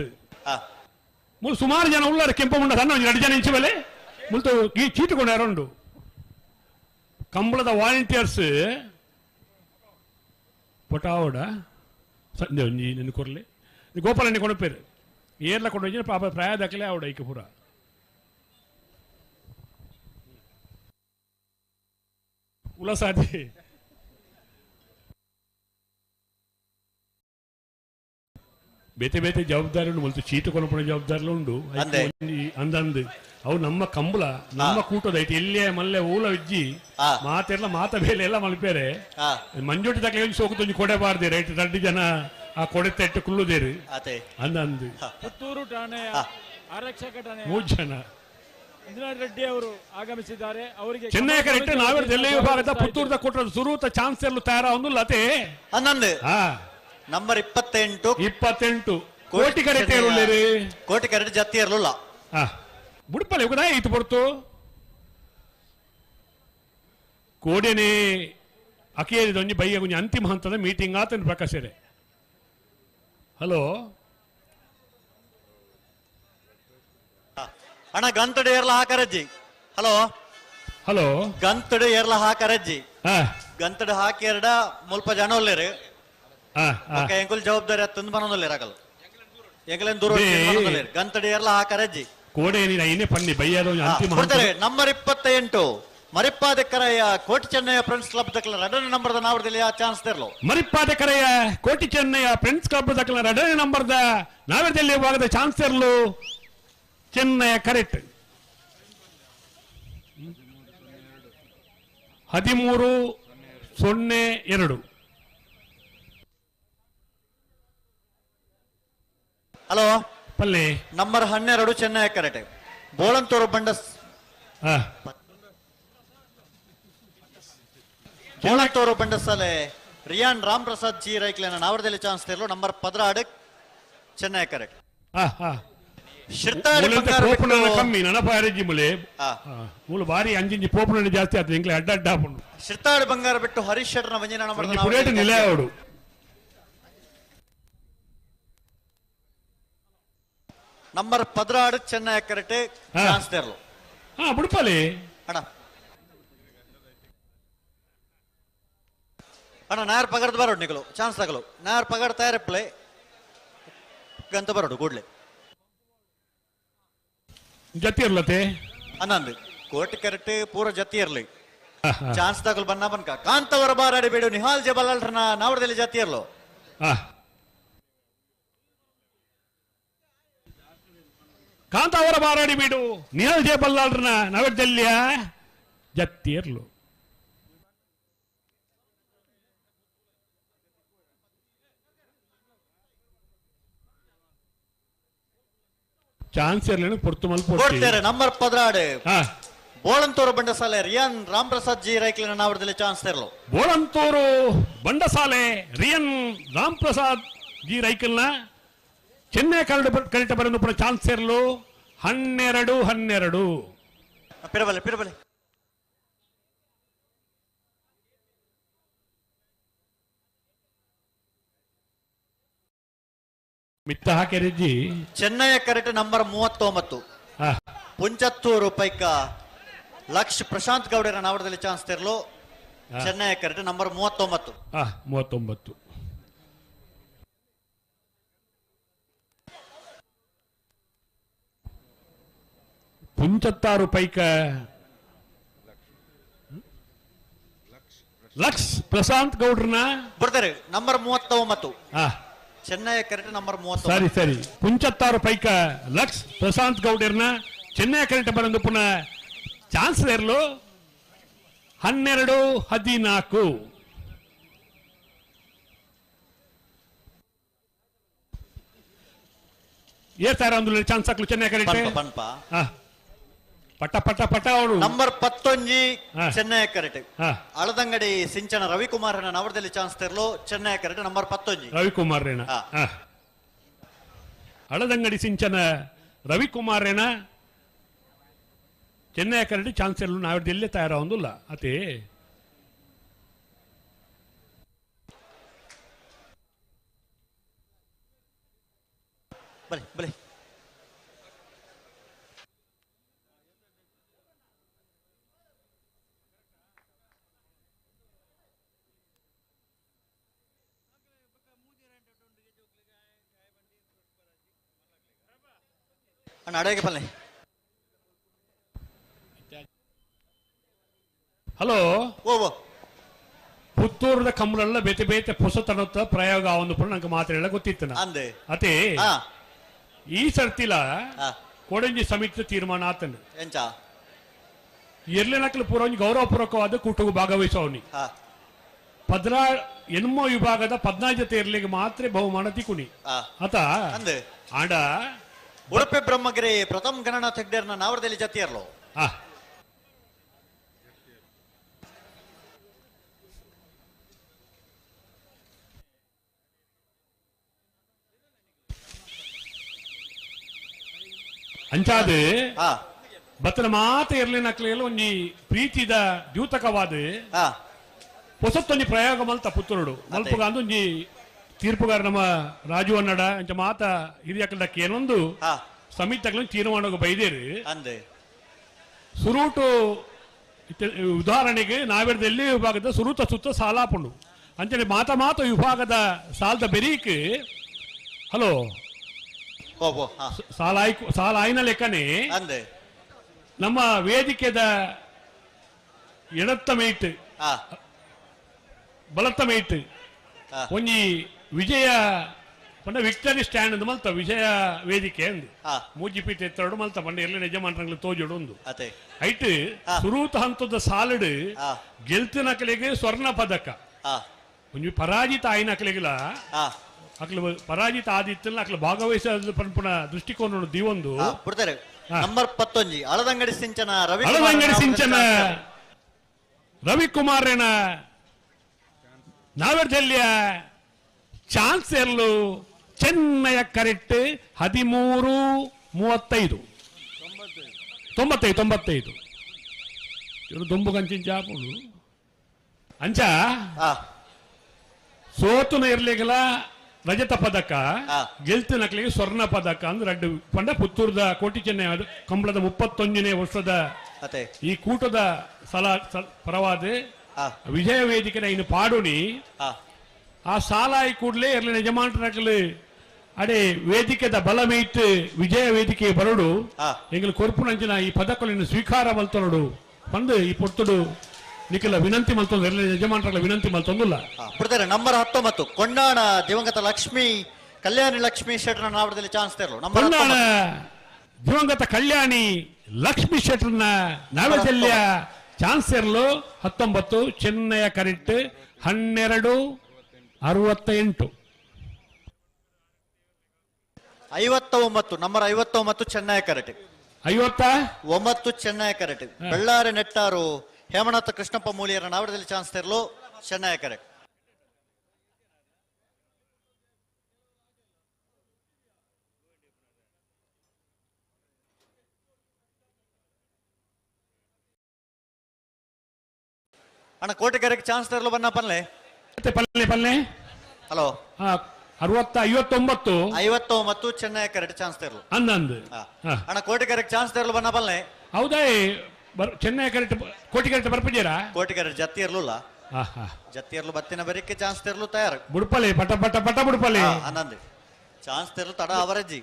ಸುಮಾರು ಜನ ಉಳ್ಳಾರ ಕೆಂಪುಂಡ ಸಣ್ಣ ಒಂಜಿ 2 ಜನ ಇಂಚು ಬೆಲೆ ಮುಲ್ತು ಈ ಚೀಟು ಕೊಂಡಾರ ಉಂಡು ಕಂಬಳದ ವಾಲಂಟಿಯರ್ಸ್ ಪೊಟಾವಡ ಸಂಜೆ ಒಂಜಿ ನಿನ್ನ ಕೊರ್ಲಿ ಗೋಪಾಲಣ್ಣಿ ಕೊಣಪೇರು ಏರ್ಲ ಕೊಂಡು ಪಾಪ ಪ್ರಾಯದಕ್ಕಲೇ ಆವಡ ಐಕೆ ಪೂರ ಉಲಸಾದಿ ಬೇತೆ ಬೇತೆ ಜವಾಬ್ದಾರಿ ಉಂಡು ಮುಲ್ತು ಚೀಟು ಕೊನಪುಣ ಜವಾಬ್ದಾರಿಲು ಉಂಡು ಅಂದಂದು ಅವು ನಮ್ಮ ಕಂಬಳ ನಮ್ಮ ಕೂಟದ ಐತಿ ಎಲ್ಲಿಯೇ ಮಲ್ಲೆ ಊಲ ಇಜ್ಜಿ ಮಾತೆಲ್ಲ ಮಾತ ಬೇಲೆ ಎಲ್ಲ ಮಲ್ಪೇರೆ ಮಂಜೋಟಿ ತಕ್ಕ ಸೋಕು ಕೊಡೆ ಬಾರ್ದಿ ರೈಟ್ 2 ಜನ ಆ ಕೊಡೆ ತೆಟ್ಟು ಕುಳ್ಳುದೇರು ಅಂದಂದು. ಪುತ್ತೂರು ಠಾಣೆಯ ಆರಕ್ಷಕ ಠಾಣೆಯ 3 ಜನ ಇಂದ್ರಾಣಿ ರೆಡ್ಡಿ ಅವರು ಆಗಮಿಸಿದ್ದಾರೆ. ಅವರಿಗೆ ಚೆನ್ನೈ ಕರೆಕ್ಟ್ ನಾವೆಲ್ಲ ವಿಭಾಗದ ಪುತ್ತೂರ್ದ ಕೊಟ್ಟರು ಸುರೂತ ಚಾನ್ಸ್ ಎಲ್ಲ ತಯಾರ ಲತೆ ಹನ್ನೊಂದು ನಂಬರ್ 28 28 ಕೋಟಿ ಕರೆಕ್ಟ್ ಕೋಟಿ ಕರೆಕ್ಟ್ ಜತ್ತಿ ಇರಲಿಲ್ಲ ಬುಡ್ಪಲೆ ಇತ್ತು ಪೊರ್ತು ಕೋಡೆನೆ ಅಕೇರಿದೊಂಜಿ ಬೈಯ ಒಂಜಿ ಅಂತಿಮ ಹಂತದ ಮೀಟಿಂಗ್ ಆತನ ಪ್ರಕಾಶರೇ. ಹಲೋ ಅಣ್ಣ ಗಂತಡು ಏರ್ಲ ಹಾಕರಜ್ಜಿ. ಹಲೋ ಹಲೋ ಗಂತಡು ಏರ್ಲ ಹಾಕರಜ್ಜಿ ಗಂತಡು ಹಾಕಿ ಎರಡ ಮುಲ್ಪ ಜನ ಒಲ್ಲೇರು ಎಂಕುಲ್ ಜವಾಬ್ದಾರಿ ತಂದು ಬನೊಂದಲ್ಲೇರು ಆಗಲ್ಲ ಎಂಕಲೇನು ದೂರ ಗಂತಡು ಏರ್ಲ ಹಾಕರಜ್ಜಿ ಕೋಡೆ ನೀನು ಪನ್ನಿ ಬೈಯದ ಅಂತಿಮ number 28 Marippada Kareya Koti Chennaya friends club ದಕ್ಕಲ ಎರಡನೇ ನಂಬರ್ದ ನಾವರದಲ್ಲಿ ಆ ಚಾನ್ಸ್ ತೆರಲು. ಮರಿಪ್ಪಾದ ಕರೆಯ ಕೋಟಿ ಚೆನ್ನಯ್ಯ ಫ್ರೆಂಡ್ಸ್ ಕ್ಲಬ್ ದಕ್ಕಲ ಎರಡನೇ ನಂಬರ್ದ ನಾವರದಲ್ಲಿ ಭಾಗದ ಚಾನ್ಸ್ ತೆರಲು ಚೆನ್ನಯ್ಯ ಕರೆಕ್ಟ್ 13:02. ಹಲೋ ಪಲ್ಲೆ ನಂಬರ್ 12 ಚೆನ್ನಯ್ಯ ಕರೆಕ್ಟ್ ಬೋಳಂತೂರು ಬಂಡಸ್ ಬೋಳಂತೂರು ಬಂಡಸಾಲೆ ರಿಯಾನ್ ರಾಮ್ ಪ್ರಸಾದ್ ಜಿ ರೈಕ್ಲೇನ ನಾವರದಲ್ಲಿ ಚಾನ್ಸ್ ತೆರಲು ನಂಬರ್ 16 ಚೆನ್ನೈ ಕರೆಕ್ಟ್. ಕಮ್ಮಿ ನನಪಾರಜ್ಜಿ ಮುಲೆ ಮೂಲ ಬಾರಿ ಅಂಜಿಂಜಿ ಪೋಪುನ ಜಾಸ್ತಿ ಆಯ್ತು ಇಂಗ್ಲೆ ಅಡ್ಡ ಅಡ್ಡ ಹಾಪುಂಡು. ಶಿರ್ತಾಡಿ ಬಂಗಾರ ಬಿಟ್ಟು ಹರೀಶ್ ಶೆಟ್ಟರ್ನ ವಂಜನ ಪುಡೇಟು ನಿಲಯ ಅವಡು ನಂಬರ್ 16 ಚೆನ್ನೈ ಕರೆಕ್ಟ್ ಚಾನ್ಸ್ ತೆರಲು. ಬುಡ್ಪಾಲಿ ಅಣ್ಣ ಅಣ್ಣ ನಾಯರ್ ಪಗಡ್ದು ಬರೋಡು ನಿಗಲು ಚಾನ್ಸ್ ತಗಲು ನಾಯರ್ ಪಗಡ್ ತಯಾರಪ್ಲೆ ಗಂತ ಬರೋಡು ಕೂಡ್ಲೆ ಜತಿ ಇರ್ಲತೆ ಅನ್ನಂದು ಕೋಟಿ ಕರೆಕ್ಟ್ ಪೂರ ಜತಿ ಇರ್ಲಿ ಚಾನ್ಸ್ ತಗಲ್ ಬನ್ನ ಬನ್ಕ ಕಾಂತವರ ಬಾರಾಡಿ ಬೇಡು ನಿಹಾಲ್ ಜಬಲಾಲ್ರನ ನಾವರದಲ್ಲಿ ಜತಿ ಇರ್ಲು. ಕಾಂತಾವರ ಬಾರಾಡಿ ಬೀಡು ನಿಹಾಲ್ ಜಯಬಲ್ಲಾಳ್ರನ ನಾವರದಲ್ಲಿಯ ಜತಿ ಇರ್ಲು. ಚಾನ್ಸ್ ಇರಲಿಲ್ಲ ಪೊರ್ತು ಮಲ್ಪ ಕೊಡ್ತಾರೆ ನಂಬರ್ 12 ಬೋಳಂತೂರು ಬಂಡಸಾಲೆ ರಿಯಾನ್ ರಾಮ್ ಪ್ರಸಾದ್ ಜಿ ರೈಕ್ಲಿನ ನಾವರದಲ್ಲಿ ಚಾನ್ಸ್ ತೆರಲು. ಬೋಳಂತೂರು ಬಂಡಸಾಲೆ ರಿಯನ್ ರಾಮ್ ಪ್ರಸಾದ್ ಜಿ ರೈಕಲ್ನ ಚೆನ್ನೈ ಕರೆಕ್ಟ್ ಬರಲು ಪುನಃ ಚಾನ್ಸ್ ಇರಲು 12-12. ಪಿರಬಲೆ ಪಿರಬಲೆ ಮಿತ್ತ ಹಾಕೆರಿಜಿ. ಚೆನ್ನೈಯ ಕರೆಕ್ಟ್ ನಂಬರ್ 39 ಪುಂಚತ್ತೂರು ಪೈಕ ಲಕ್ಷ ಪ್ರಶಾಂತ್ ಗೌಡರ ನಾವರದಲ್ಲಿ ಚಾನ್ಸ್ ತೆರಲು. ಚೆನ್ನೈಯ ಕರೆಕ್ಟ್ ನಂಬರ್ 39. 39. ಪುಂಚತ್ತಾರು ಪೈಕ ಲಕ್ಷ ಪ್ರಶಾಂತ್ ಗೌಡ್ರನ್ನ ಬರ್ತಾರೆ ನಂಬರ್ 39. ಚೆನ್ನೈ ಕರೆಕ್ಟ್ ನಂಬರ್ 30. ಸರಿ ಸರಿ, ಪುಂಚತ್ತಾರು ಪೈಕ ಲಕ್ಷ ಪ್ರಶಾಂತ್ ಗೌಡರ್ನ ಚೆನ್ನೈ ಕರೆಕ್ಟ್ ಬರಂದು ಪುನಃ ಚಾನ್ಸ್ ಇರಲು 12-14. ಏ ಸರ್ ಒಂದು ಚಾನ್ಸ್ ಹಾಕ್ಲು ಚೆನ್ನೈ ಕರೆಕ್ಟ್ ಪಟ ಪಟ ಪಟ ಅವರು ನಂಬರ್ 11 ಚೆನ್ನೈ ಕರೆಕ್ಟ್ ಅಳದಂಗಡಿ ಸಿಂಚನ ರವಿಕುಮಾರ್ ನವರದಲ್ಲಿ ಚಾನ್ಸ್ ತೆರಲು. ಚೆನ್ನೈ ಕರೆಕ್ಟ್ ನಂಬರ್ 11 ರವಿಕುಮಾರ್ ರೇಣ. ಅಳದಂಗಡಿ ಸಿಂಚನ ರವಿಕುಮಾರ್ ರೇಣ ಚೆನ್ನೈ ಕರೆಕ್ಟ್ ಚಾನ್ಸ್ ತೆರಲು ನಾವಿರದಲ್ಲಿ ತಯಾರಾಗೊಂದಿಲ್ಲ ಅತಿ. ಬಲೆ ಬಲೆ ಅಡಗೆ ಪಲ್ಲೆ. ಹಲೋ, ಪುತ್ತೂರದ ಕಂಬಳೆಲ್ಲ ಬೇತೆ ಬೇತೆ ಪೊಸತನತ್ತ ಪ್ರಯೋಗ ಒಂದು ಪುರ ನಂಗೆ ಮಾತ್ರ ಗೊತ್ತಿತ್ತು ಅತಿ. ಈ ಸರ್ತಿಲ ಕೊಡಂಜಿ ಸಮಿತಿ ತೀರ್ಮಾನ ಆತನ ಎರ್ಲೆನಕ್ಲು ಪೂರ ಒಂಜಿ ಗೌರವಪೂರ್ವಕವಾದ ಕೂಟಗೂ ಭಾಗವಹಿಸವನಿ. 16 ವಿಭಾಗದ 14 ಜೊತೆ ಎರ್ಲಿಗೆ ಮಾತ್ರ ಬಹುಮಾನ ತಿಕುನಿ ಆತ. ಆಡ ಉಡುಪಿ ಬ್ರಹ್ಮಗಿರಿ ಪ್ರಥಮ ಗಣನಾಥ ಹೆಗ್ಡೇರ್ನ ನಾವರದಲ್ಲಿ ಜತಿಯರ್ಲು. ಅಂಚಾದ ಬತ್ತನ ಮಾತ ಎರ್ಲಿನಕ್ಲೆಲ್ಲ ಒಂಜಿ ಪ್ರೀತಿದ ದ್ಯೂತಕವಾದ ಹೊಸತ್ತೊಂಜಿ ಪ್ರಯೋಗ ಮಲ್ತ ಪುತ್ತೂರುಡು ಮಲ್ಪುಗ ಅಂದೊಂಜಿ ತೀರ್ಪುಗಾರ ನಮ್ಮ ರಾಜು ಅನ್ನಡ ಅಂಚ ಮಾತ ಹಿರಿಯಕಲ್ದಕ್ಕೆ ಏನೊಂದು ಸಮಿತಿಗಳು ತೀರ್ಮಾನ ಬೈದೇರಿ. ಸುರೂಟು ಉದಾಹರಣೆಗೆ ನಾವೆರ್ದ ಎಲ್ಲಿ ವಿಭಾಗದ ಸುರೂತ ಸುತ್ತ ಸಾಲಾಪುಂಡು ಅಂಚನೆ ಮಾತ ಮಾತ ವಿಭಾಗದ ಸಾಲದ ಬೆರೀಕ್ ಹಲೋ ಸಾಲ ಆಯ್ನ ಲೆಕ್ಕನೆ ನಮ್ಮ ವೇದಿಕೆದ ಎಡತ್ತ ಮೇಟ್ ಬಲತ್ತ ಮೇಟ್ ಒಂಜಿ ವಿಜಯ ಪಂಡ ವಿಕ್ಟರಿ ಸ್ಟ್ಯಾಂಡ್ ಅಂದ್ ಮಲ್ತ ವಿಜಯ ವೇದಿಕೆ ಅಂದು ಮೂಜಿ ಪೀಠ ಎತ್ತರಡು ಮಲ್ತ ಪಂಡ ಎಲ್ಲ ಯಜಮಾನ್ರಂಗ್ಲು ತೋಜೋಡು ಒಂದು ಐಟ್ ಸುರೂತ ಹಂತದ ಸಾಲಡ್ ಗೆಲ್ತಿನಕಲಿಗೆ ಸ್ವರ್ಣ ಪದಕ, ಒಂಜಿ ಪರಾಜಿತ ಆಯ್ನಕಲಿಗಿಲ ಅಕ್ಲು ಪರಾಜಿತ ಆದಿತ್ತಲ್ಲ ಅಕ್ಲು ಭಾಗವಹಿಸ ಪನ್ಪುನ ದೃಷ್ಟಿಕೋನ ದೀವೊಂದು ನಂಬರ್ 11 ಅಳದಂಗಡಿ ಸಿಂಚನ ರವಿ ಅಳದಂಗಡಿ ಸಿಂಚನ ರವಿಕುಮಾರನ ನಾವರ್ಜಲ್ಯ ಚಾನ್ಸ್ ಎಲ್ಲು ಚೆನ್ನಯ ಕರೆಕ್ಟ್ 13-35 95 95 ಇವರು ದುಂಬು ಕಂಚಿನ ಚಾಪುಡು ಅಂಚ ಸೋತುನ ಇರ್ಲಿಗಲ ರಜತ ಪದಕ, ಗೆಲ್ತಿನಕ್ಲಿಗೆ ಸ್ವರ್ಣ ಪದಕ ಅಂದ್ರೆ ಅಡ್ಡು ಪಂಡ ಪುತ್ತೂರದ ಕೋಟಿ ಚೆನ್ನೈ ಕಂಬಳದ 31ನೇ ವರ್ಷದ ಈ ಕೂಟದ ಸಲ ಪರವಾದ ವಿಜಯ ವೇದಿಕೆ ಇನ್ನು ಪಾಡುನಿ ಆ ಸಾಲಾಯಿ ಕೂಡಲೇ ಇರ್ಲಿ ಯಜಮಾನರಕಲು ಅಡೆ ವೇದಿಕೆದ ಬಲಮೇಟ್ ವಿಜಯ ವೇದಿಕೆ ಬರಡು ಎಂಗಲು ಕೊರ್ಪುನಂಚಿನ ಈ ಪದಕಗಳನ್ನು ಸ್ವೀಕಾರ ಮಲ್ತೊನಡು ಬಂದು ಈ ಪೊರ್ತುಡು ನಿಖಲ ವಿನಂತಿ ಮಲ್ತೊಂದು ಇರ್ಲಿ ಯಜಮಾನರ ವಿನಂತಿ ಮಲ್ತೊಂದುಲ್ಲ. ನಂಬರ್ 19 ಕೊಂಡಾಣ ದಿವಂಗತ ಲಕ್ಷ್ಮೀ ಕಲ್ಯಾಣಿ ಲಕ್ಷ್ಮೀ ಶೆಟ್ಟರ್ ನಾವರದಲ್ಲಿ ಚಾನ್ಸ್ ತೆರಲು. ಕೊಂಡಾಣ ದಿವಂಗತ ಕಲ್ಯಾಣಿ ಲಕ್ಷ್ಮೀ ಶೆಟ್ಟರ್ನ ನಾವಜಲ್ಯ ಚಾನ್ಸ್ ಇರಲು 19 ಚೆನ್ನಯ ಕರೆಕ್ಟ್ 12-68. 59 ನಂಬರ್ 59 ಚೆನ್ನೈ ಕರೆಟ್ 59 ಚೆನ್ನೈ ಕರೆಟ್ ಬೆಳ್ಳಾರೆ ನೆಟ್ಟಾರು ಹೇಮನಾಥ ಕೃಷ್ಣಪ್ಪ ಮೂಲಿಯರ ನಾವಡದಲ್ಲಿ ಚಾನ್ಸ್ ತೆರಲು ಚೆನ್ನೈ ಕರೆಟ್. ಅಣ್ಣ ಕೋಟೆಗೆರೆಗೆ ಚಾನ್ಸ್ ತರಲು ಬನ್ನ ಪಲ್ಲೆ ಪಲ್ಲೆ ಪಲ್ಲೆ ಹಲೋ 59 59 ಚೆನ್ನೈ ಕರೆಟ್ ಚಾನ್ಸ್ ತರಲು ಅಂದಂದು ಅಣ್ಣ ಕೋಟೆಗೆರೆಗೆ ಚಾನ್ಸ್ ತರಲು ಬನ್ನ ಪಲ್ಲೆ. ಹೌದಾ ಚೆನ್ನೈ ಕರೆಟ್ ಕೋಟಿಗೆರೆಟ್ ಬರ್ಪಿದ್ದೀರಾ? ಕೋಟಿಗೆರೆ ಜತ್ತಿ ಇರ್ಲಿಲ್ಲ, ಜತ್ತಿ ಇರ್ಲು ಬತ್ತಿನ ಬರಿಕೆ ಚಾನ್ಸ್ ತರಲು ತಯಾರು ಬುಡ್ಪಲೆ ಪಟ ಪಟ ಪಟ ಬುಡ್ಪಲೆ ಆನಂದ್ ಚಾನ್ಸ್ ತರಲು ತಡ ಅವರಜ್ಜಿ.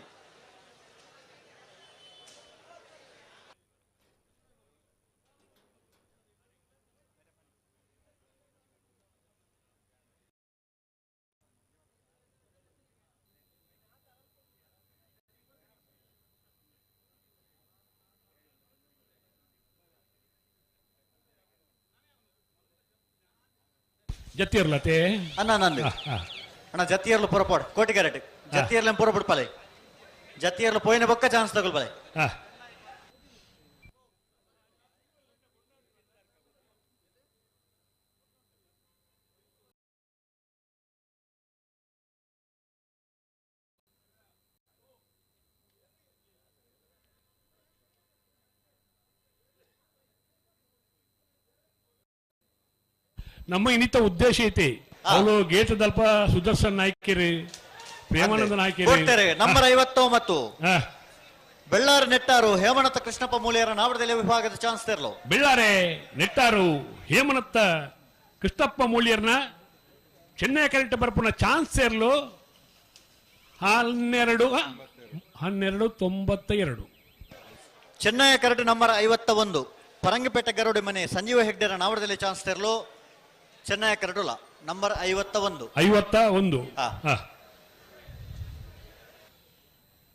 ಜತ್ತಿರ್ಲತೆ ಅಣ್ಣ ನಂದು ಅಣ್ಣ ಜತ್ತಿಯರ್ಲು ಪುರಪಾಡು ಕೋಟಿಗೆರೆಟ್ ಜತ್ತಿಯರ್ಲೆ ಪುರಪಡ್ಪಲೆ ಜತ್ತಿಯರ್ಲು ಪೋಯಿನ ಬೊಕ್ಕ ಚಾನ್ಸ್ ತಗೊಳ್ಬಲೆ. ನಮ್ಮ ಇನ್ನಿತ ಉದ್ದೇಶ ಐತಿ ಅವಳು ಗೇಟ್ ದಲ್ಪ ಸುದರ್ಶನ್ ನಾಯ್ಕಿರಿ ಪ್ರೇಮಾನಂದ ನಾಯ್ಕಿರಿ ನಂಬರ್ 59 ಬೆಳ್ಳಾರೆ ನೆಟ್ಟಾರು ಹೇಮನಾಥ ಕೃಷ್ಣಪ್ಪ ಮೂಲಿಯರ ನಾವಡದಲ್ಲಿ ವಿಭಾಗದ ಚಾನ್ಸ್ ತೆರಲು. ಬೆಳ್ಳಾರೆ ನೆಟ್ಟಾರು ಹೇಮನತ್ತ ಕೃಷ್ಣಪ್ಪ ಮೂಲಿಯರ್ನ ಚೆನ್ನೈ ಕರೆಕ್ಟ್ ಬರ್ಪುನ ಚಾನ್ಸ್ ಸೇರ್ಲು 12 12:92. ಚೆನ್ನೈ ಕರೆಕ್ಟ್ ನಂಬರ್ 51 ಪರಂಗಿಪೇಟೆ ಗರುಡಿ ಮನೆ ಸಂಜೀವ ಹೆಗ್ಡೆರ ನಾವಡದಲ್ಲಿ ಚಾನ್ಸ್ ತೆರಲು ಚೆನ್ನೈ ಕರಡುಲ ನಂಬರ್ 51 51.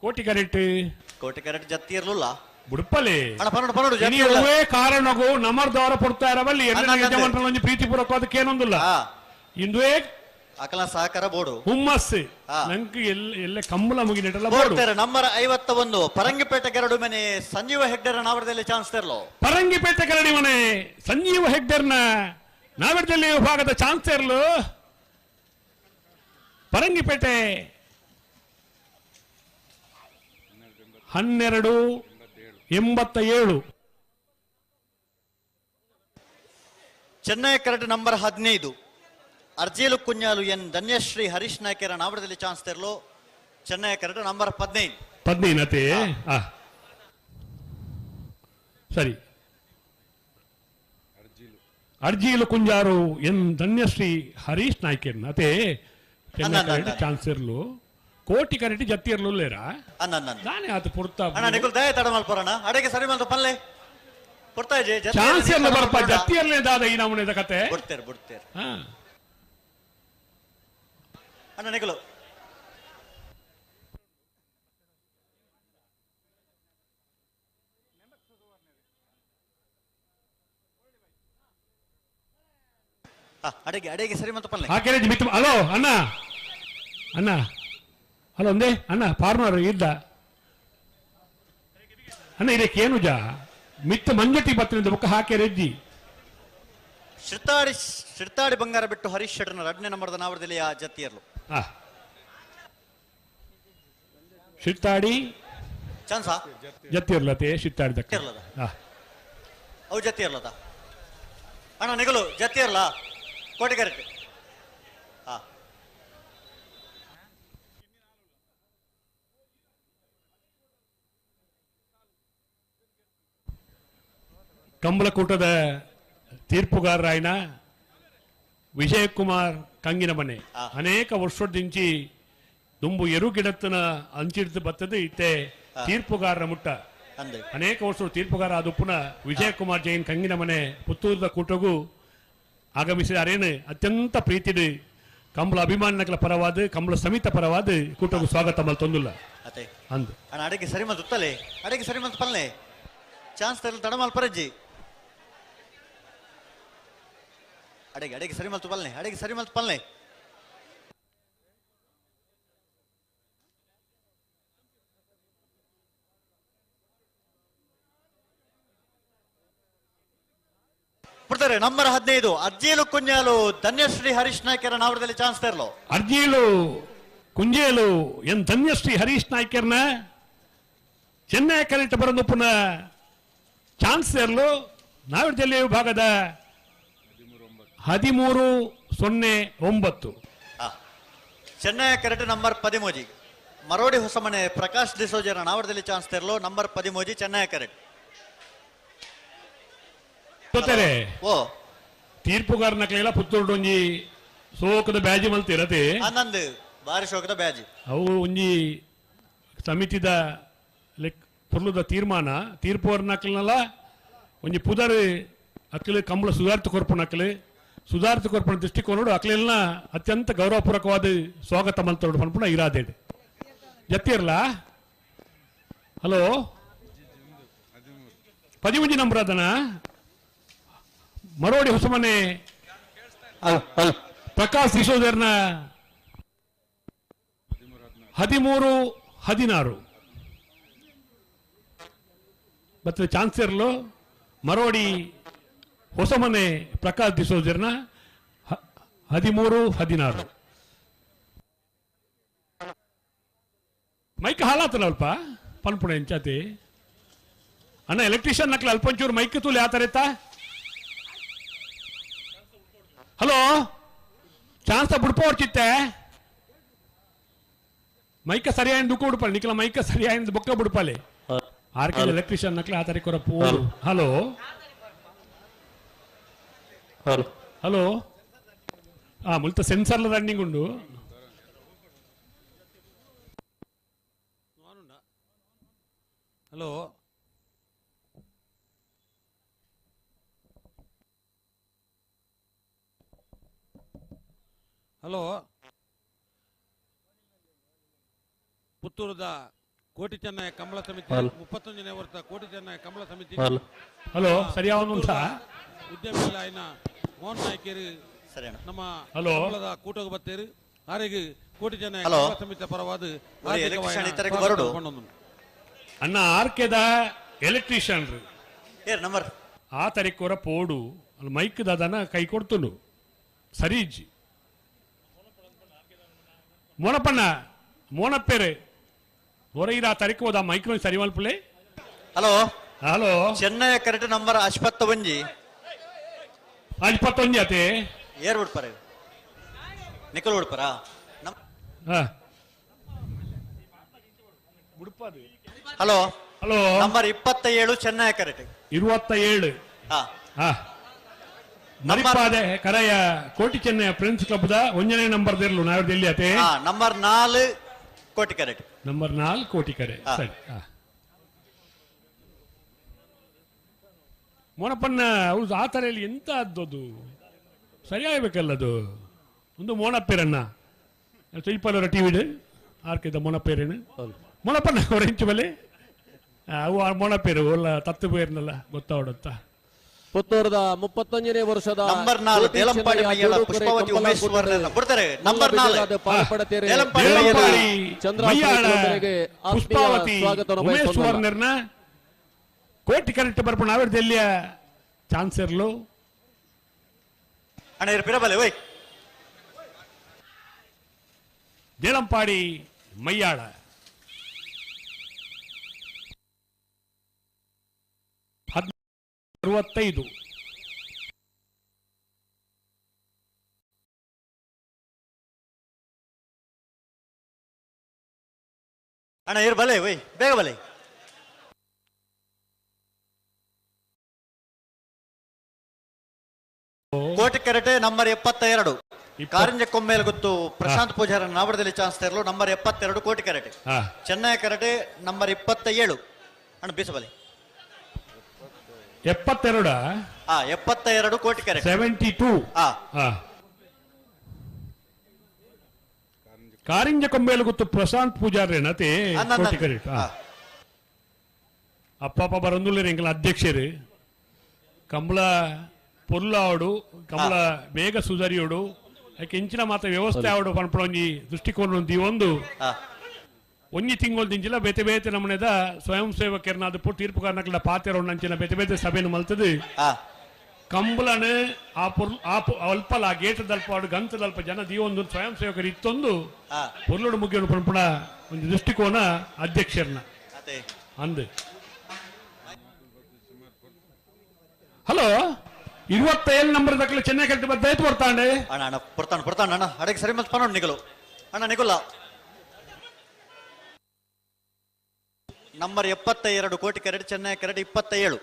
ಕೋಟಿ ಕರೆಕ್ಟ್ ಕೋಟಿ ಕರೆಕ್ಟ್ ಜತ್ತಿ ಇರ್ಲಿಲ್ಲ ಬುಡ್ಪಲೆ ಕಾರಣಗೂ ನಮರ್ದವರ ಪಡ್ತಾ ಇರವಲ್ಲಿ ಯಜಮಾನರಲ್ಲಿ ಪ್ರೀತಿಪೂರ್ವಕ ಅದಕ್ಕೆ ಏನೊಂದಿಲ್ಲ ಇಂದುವೇ ಅಕಲ ಸಹಕಾರ ಬೋರ್ಡು ಹುಮ್ಮಸ್ ನಂಗೆ ಎಲ್ಲ ಕಂಬಳ ಮುಗಿನೆಟಲ್ಲ ನಂಬರ್ 51 ಪರಂಗಿಪೇಟೆ ಗರಡು ಮನೆ ಸಂಜೀವ ಹೆಗ್ಡೆರ ನಾವಡದಲ್ಲಿ ಚಾನ್ಸ್ ತೆರಲು. ಪರಂಗಿಪೇಟೆ ಗರಡಿ ಮನೆ ಸಂಜೀವ ಹೆಗ್ಡೆರ್ನ ನಾವಡದಲ್ಲಿ ವಿಭಾಗದ ಚಾನ್ಸರ್ಲು ಪರಂಗಿಪೇಟೆ 12:87. ಚೆನ್ನೈ ಕರೆಕ್ಟ್ ನಂಬರ್ 15 ಅರ್ಜೇಲು ಕುഞ്ഞാಲು ಎನ್ ಧನ್ಯಶ್ರೀ ಹರೀಶ್ ನಾಯ್ಕರ ನಾವಡದಲ್ಲಿ ಚಾನ್ಸ್ ತೆರಲು ಚೆನ್ನೈ ಕರೆಕ್ಟ್ ನಂಬರ್ 15 15. ಸರಿ ಅರ್ಜಿಲು ಕುಂಜಾರು ಎನ್ ಧನ್ಯಶ್ರೀ ಹರೀಶ್ ನಾಯ್ಕರ್ ಅದೇ ಚೆನ್ನೈ ಕರೆಕ್ಟ್ ಚಾನ್ಸ್ ಇರ್ಲು ಕೋಟಿ ಕರೆಕ್ಟ್ ಜತ್ತಿ ಇರ್ಲು ಲೇರಾ ನಾನೇ ಆತ ಪುರ್ತಾ ಅಡೆಗೆ ಸರಿ ಮಲ್ತು ಪಲ್ಲೆ ಪುರ್ತಾ ಚಾನ್ಸ್ ಇರ್ಲು ಬರ್ಪ ಜತ್ತಿ ಇರ್ಲಿ ದಾದ ಈ ನಮೂನೆ ಕತೆ ಬಿಡ್ತೇರೆ ಬಿಡ್ತೇರೆ ಅಣ್ಣ ನಿಕಲು ಅಡೆಗೆ ಅಡೆಗೆ ಸರಿ ಮತ್ತು ಪಲ್ಲೆ ಹಾಕೇರಿ ಮಿತ್ತು. ಹಲೋ ಅಣ್ಣ ಅಣ್ಣ ಹಲೋ ಒಂದೇ ಅಣ್ಣ ಫಾರ್ಮರ್ ಇದ್ದ ಅಣ್ಣ ಇದಕ್ಕೆ ಏನು ಜಾ ಮಿತ್ತ ಮಂಜಟಿ ಬತ್ತಿನಿಂದ ಬುಕ್ಕ ಹಾಕೇರಿದ್ದಿ. ಶ್ರಿತಾಡಿ ಶ್ರಿತಾಡಿ ಬಂಗಾರ ಬಿಟ್ಟು ಹರೀಶ್ ಶೆಟ್ಟರ್ನ 2ನೇ ನಂಬರ್ದ ನಾವಡದಲ್ಲಿ ಆ ಜತ್ತಿಯರ್ಲು. ಶಿತ್ತಾಡಿ ಚಾನ್ಸಾ ಜತ್ತಿರ್ಲತೆ ಶಿತ್ತಾಡಿ ದಕ್ಕ ಅವು ಜತ್ತಿರ್ಲದ ಅಣ್ಣ ನಿಗಲು ಜತ್ತಿರ್ಲ ಕೋಟೆ ಕರೆಕ್ಟ್. ಕಂಬಳಕೂಟದ ತೀರ್ಪುಗಾರರಾಯನ ವಿಜಯಕುಮಾರ್ ಕಂಗಿನ ಮನೆ ಅನೇಕ ವರ್ಷದಿಂಚಿ ದುಂಬು ಎರು ಗಿಡತ್ತನ ಅಂಚಿಡ್ದು ಬತ್ತದು ಇತ್ತೆ ತೀರ್ಪುಗಾರರ ಮುಟ್ಟ ಅನೇಕ ವರ್ಷ ತೀರ್ಪುಗಾರ ಆದ ಪುನಃ ವಿಜಯಕುಮಾರ್ ಜೈನ್ ಕಂಗಿನ ಮನೆ ಪುತ್ತೂರದ ಕೂಟಗೂ ಆಗಮಿಸಿದ ಅರೇನು ಅತ್ಯಂತ ಪ್ರೀತಿಡು ಕಂಬಳ ಅಭಿಮಾನಿಗಳ ಪರವಾದ ಕಂಬಳ ಸಮಿತ ಪರವಾದ ಕೂಟಗೂ ಸ್ವಾಗತ ಮಲ್ತೊಂದುಲ್ಲ ಅಂದು ಅಡಿಗೆ ಸರಿ ಮಲ್ತು ಉತ್ತಲೆ ಅಡಿಗೆ ಸರಿ ಮಲ್ತು ಪಲ್ಲೆ ಚಾನ್ಸ್ ತರಲು ತಡ ಮಲ್ಪರಜ್ಜಿ ಅಡಿಗೆ ಅಡಿಗೆ ಸರಿ ಮಲ್ತು ಪಲ್ಲೆ ಅಡಿಗೆ ಸರಿ ಮಲ್ತು ಪಲ್ಲೆ. ಪುಡ್ತಾರೆ ನಂಬರ್ 15 ಅರ್ಜಿಲು ಕುಂಜಾಲು ಧನ್ಯಶ್ರೀ ಹರೀಶ್ ನಾಯ್ಕರ ನಾವರದಲ್ಲಿ ಚಾನ್ಸ್ ತರಲು. ಅರ್ಜಿಲು ಕುಂಜೇಲು ಎನ್ ಧನ್ಯಶ್ರೀ ಹರೀಶ್ ನಾಯ್ಕರ್ನ ಚೆನ್ನೈ ಕರೆಕ್ಟ್ ಬರಂದು ಪುನಃ ಚಾನ್ಸ್ ಸೇರ್ಲು ನಾವಿರದಲ್ಲಿ ವಿಭಾಗದ 13-09. ಚೆನ್ನೈ ಕರೆಕ್ಟ್ ನಂಬರ್ 13 ಮರೋಡಿ ಹೊಸಮನೆ ಪ್ರಕಾಶ್ ಡಿಸೋಜರ ನಾವರದಲ್ಲಿ ಚಾನ್ಸ್ ತರಲು ನಂಬರ್ 13 ಚೆನ್ನೈ ಕರೆಕ್ಟ್. ಓ ತೀರ್ಪುಗಾರನ ಕೈಲ ಪುತ್ತೂರು ಒಂಜಿ ಸೋಕದ ಬ್ಯಾಜಿ ಮಲ್ತಿರತೆ ಆನಂದ್ ಬಾರಿ ಶೋಕದ ಬ್ಯಾಜಿ. ಅವು ಒಂಜಿ ಸಮಿತಿದ ಲೆಕ್ ಪೊರ್ಲುದ ತೀರ್ಮಾನ ತೀರ್ಪುವರ್ನಕ್ಲನಲ್ಲ ಒಂಜಿ ಪುದರ್ ಅಕ್ಲು ಕಂಬಳ ಸುಧಾರ್ಥ ಕೊರ್ಪುನ ಅಕ್ಲು ಸುಧಾರ್ಥ ಕೊರ್ಪುನ ದೃಷ್ಟಿಕೋನಡು ಅಕ್ಲೆಲ್ಲ ಅತ್ಯಂತ ಗೌರವಪೂರ್ವಕವಾದ ಸ್ವಾಗತ ಮಲ್ತೋಡು ಪನ್ಪುನ ಇರಾದೆ ಜತ್ತಿರ್ಲ. ಹಲೋ 13 ನಂಬರ್ ಅದನ ಮರೋಡಿ ಹೊಸಮನೆ ಪ್ರಕಾಶ್ ಡಿಸೋಜರ್ನ 13-16 ಮತ್ತೆ ಚಾನ್ಸರ್ಲು ಮರೋಡಿ ಹೊಸಮನೆ ಪ್ರಕಾಶ್ ಡಿಸೋಜರ್ನ 13-16. ಮೈಕ್ ಹಾಲಾತನ ಅಲ್ಪ ಪನ್ಪುಣ ಎಂಚಾತಿ ಅಣ್ಣ ಎಲೆಕ್ಟ್ರಿಷಿಯನ್ ನಕ್ಲ ಅಲ್ಪ ಒಂಚೂರು ಮೈಕ್ ತೂಲಿ ಆತರ ಇತ್ತಾ. ಹಲೋ ಚಾನ್ಸ್ ಬುಡ್ಪೋರ್ಚಿತ್ತೆ ಮೈಕ ಸರಿಯಾದ ದುಃಖ ಉಡುಪಾలి ನಿಖಲ ಮೈಕ ಸರಿಯಾದ ಬೊಕ್ಕ ಬುಡ್ಪಾಲೆ ಆರ್ಕೆ ಎಲೆಕ್ಟ್ರಿಷಿಯನ್ ನಕ್ಲ ಆ ತಾರೀಕು ಹಲೋ ಹಲೋ ಹಲೋ ಆ ಮುಲ್ತ ಸೆನ್ಸರ್ ರನ್ನಿಂಗ್ ಉಂಡು. ಹಲೋ ಹಲೋ ಪುತ್ತೂರದ ಕೋಟಿ ಚೆನ್ನಯ ಕಂಬಳ ಸಮಿತಿ 31ನೇ ವರ್ಷ ಕೋಟಿ ಚೆನ್ನಯ ಕಂಬಳ ಸಮಿತಿ. ಹಲೋ ಸರಿಯಾದ ಉದ್ಯಮಿಗಳಾಯಿನ ಮೋಹನ್ ನಾಯ್ಕೇರು ನಮ್ಮ ಕಂಬಳದ ಕೂಟಕ್ಕೆ ಬತ್ತೇರು ಆರಿಗೆ ಕೋಟಿ ಚೆನ್ನಯ ಕಂಬಳ ಸಮಿತಿ ಪರವಾದ ಅಣ್ಣ ಆರ್ಕೆದ ಎಲೆಕ್ಟ್ರಿಷಿಯನ್ ನಂಬರ್ ಆ ತಾರೀಕು ಪೋಡು ಮೈಕ್ ದಾದನ ಕೈ ಕೊಡ್ತುಂಡು ಸರಿಜಿ ಮೋನಪ್ಪಣ್ಣ ಮೋನಪ್ಪೇರೆ ಹೊರಗಿರ ಆ ತಾರೀಕು ಹೋದ ಮೈಕ್ರೋ ಸರಿ ಮಲ್ಪುಲೆ. ಹಲೋ ಹಲೋ ಚೆನ್ನೈ ಕರೆಕ್ಟ್ ನಂಬರ್ 51 51 ಆತೆ ಏರ್ ಬಿಡ್ಪಾರೆ ನಿಖಲ್ ಬಿಡ್ಪಾರ. ಹಲೋ ಹಲೋ ನಂಬರ್ 27 ಚೆನ್ನೈ ಕರೆಕ್ಟ್ 27. Maripade Kareya Koti Chennai friends club the 1ನೇ ನಂಬರ್ ದೇರ್ಲು ನಾವ್ ಎಲ್ಲಿ ಆತೆ ನಂಬರ್ 4 ಕೋಟಿ ಕರೆಕ್ಟ್ ನಂಬರ್ 4 ಕೋಟಿ ಕರೆ ಸರಿ. ಮೋನಪ್ಪಣ್ಣ ಹೌದು ಆ ಥರ ಎಂತ ಅದು ಸರಿಯಾಗಬೇಕಲ್ಲ ಅದು ಒಂದು ಮೋನಪ್ಪೇರಣ್ಣ ಚೈಪಾಲರ ಟಿವಿಡು ಆರ್ಕೆದ ಮೋನಪ್ಪೇರೇನು ಮೋನಪ್ಪಣ್ಣ ಅವರ ಬಲೆ ಅವು ಆ ಮೋನಪ್ಪೇರು ಒಲ್ಲ ತತ್ತು ಪೇರ್ನಲ್ಲ ಗೊತ್ತಾವಡತ್ತ. ಪುತ್ತೂರದ 31ನೇ ವರ್ಷದ ನಂಬರ್ 4 ದೇಲಂಪಾಡಿ ಮಯ್ಯಳ ಪುಷ್ಪಾವತಿ ಉಮೇಶ್ ಬಿಡ್ತಾರೆ ನಂಬರ್ 4 ಪಾಲ್ಪಡತೇರೆ ಪುಷ್ಪಾವತಿ ಉಮೇಶ್ ವರ್ಣರ್ನ ಕೋಟಿ ಕರೆಕ್ಟ್ ಬರ್ಪಣ ನಾವಿರ್ದೆಲ್ಲಿಯ ಚಾನ್ಸರ್ಲು ಅಣ್ಣ ಇರ್ಪಿರಬಲೆ ಓಯ್ ದೇಲಂಪಾಡಿ ಮಯ್ಯಾಳ 65. ಅಣ್ಣ ಇರ್ ಬಲೆ ಓಯ್ ಬೇಗ ಬಲೆ. ಕೋಟಿ ಕರೆಟೆ ನಂಬರ್ 72 ಕಾರಂಜ ಕೊಮ್ಮೇಲ್ ಗೊತ್ತು ಪ್ರಶಾಂತ್ ಪೂಜಾರ ನಾವಡದಲ್ಲಿ ಚಾನ್ಸ್ ತರಲು ನಂಬರ್ 72 ಕೋಟಿ ಕರೆಟೆ ಚೆನ್ನೈ ಕರೆಟೆ ನಂಬರ್ 27 ಅಣ್ಣ ಬೀಸಬಲೆ 72 72 ಕೋಟಿ ಕರೆಟೆ 72. ಕಾರಿಂಜ ಕೊಂಬೇಲು ಗೊತ್ತು ಪ್ರಶಾಂತ್ ಪೂಜಾರಿ ನತೆ ಕೋಟಿ ಕರೆಟ್ ಅಪ್ಪಪ್ಪ ಬರಂದುಲ್ಲೇರು ಎಂಕಲ ಅಧ್ಯಕ್ಷರು ಕಂಬಳ ಪೊರ್ಲಾವಡು ಕಮಲ ಬೇಗ ಸುಧಾರಿಯೋಡು ಯಾಕೆ ಇಂಚಿನ ಮಾತ್ರ ವ್ಯವಸ್ಥೆ ಆವಡು ಪನ್ಪುನ ಒಂಜಿ ದೃಷ್ಟಿಕೋನ ಒಂದು ಒಂಜಿ ತಿಂಗಳು ದಿಂಚಿಲ ಬೇತೆ ಬೇತೆ ನಮ್ಮನೆದ ಸ್ವಯಂ ಸೇವಕರನ್ನ ಅದು ತೀರ್ಪುಗಾರನಕ್ಲ ಪಾತೆರ ಅಂಚಿನ ಬೇತೆ ಬೇತೆ ಸಭೆಯನ್ನು ಮಲ್ತದು ಕಂಬಳನೆ ಆ ಪೊರ್ಲು ಆ ಅಲ್ಪಲ ಆ ಗೇಟ್ ದಲ್ಪ ಗಂತದಲ್ಪ ಜನ ದೀವೊಂದು ಸ್ವಯಂ ಸೇವಕರು ಇತ್ತೊಂದು ಪೊರ್ಲುಡು ಮುಗಿಯೋಡು ಪನ್ಪುಣ ಒಂದು ದೃಷ್ಟಿಕೋನ ಅಧ್ಯಕ್ಷರನ್ನ ಅಂದು. ಹಲೋ 27 ನಂಬರ್ ದಕ್ಕಲು ಚೆನ್ನೈ ಕಟ್ಟಿ ಬದ್ದಾಯ್ತು ಬರ್ತಾಂಡೆ. ಅಣ್ಣ ಅಣ್ಣ ಪೊರ್ತಾಂಡ್ ಪೊರ್ತಾಂಡ್ ಅಣ್ಣ ಅಡಗೆ ಸರಿ ಮಲ್ತ್ ಪನೋಡ್ ನಿಗಲು ಅಣ್ಣ ನಿಗುಲ್ಲ. ನಂಬರ್ 72 ಕೋಟಿ ಕರೆಡ್ ಚೆನ್ನೈ ಕರೆಡ್ 27.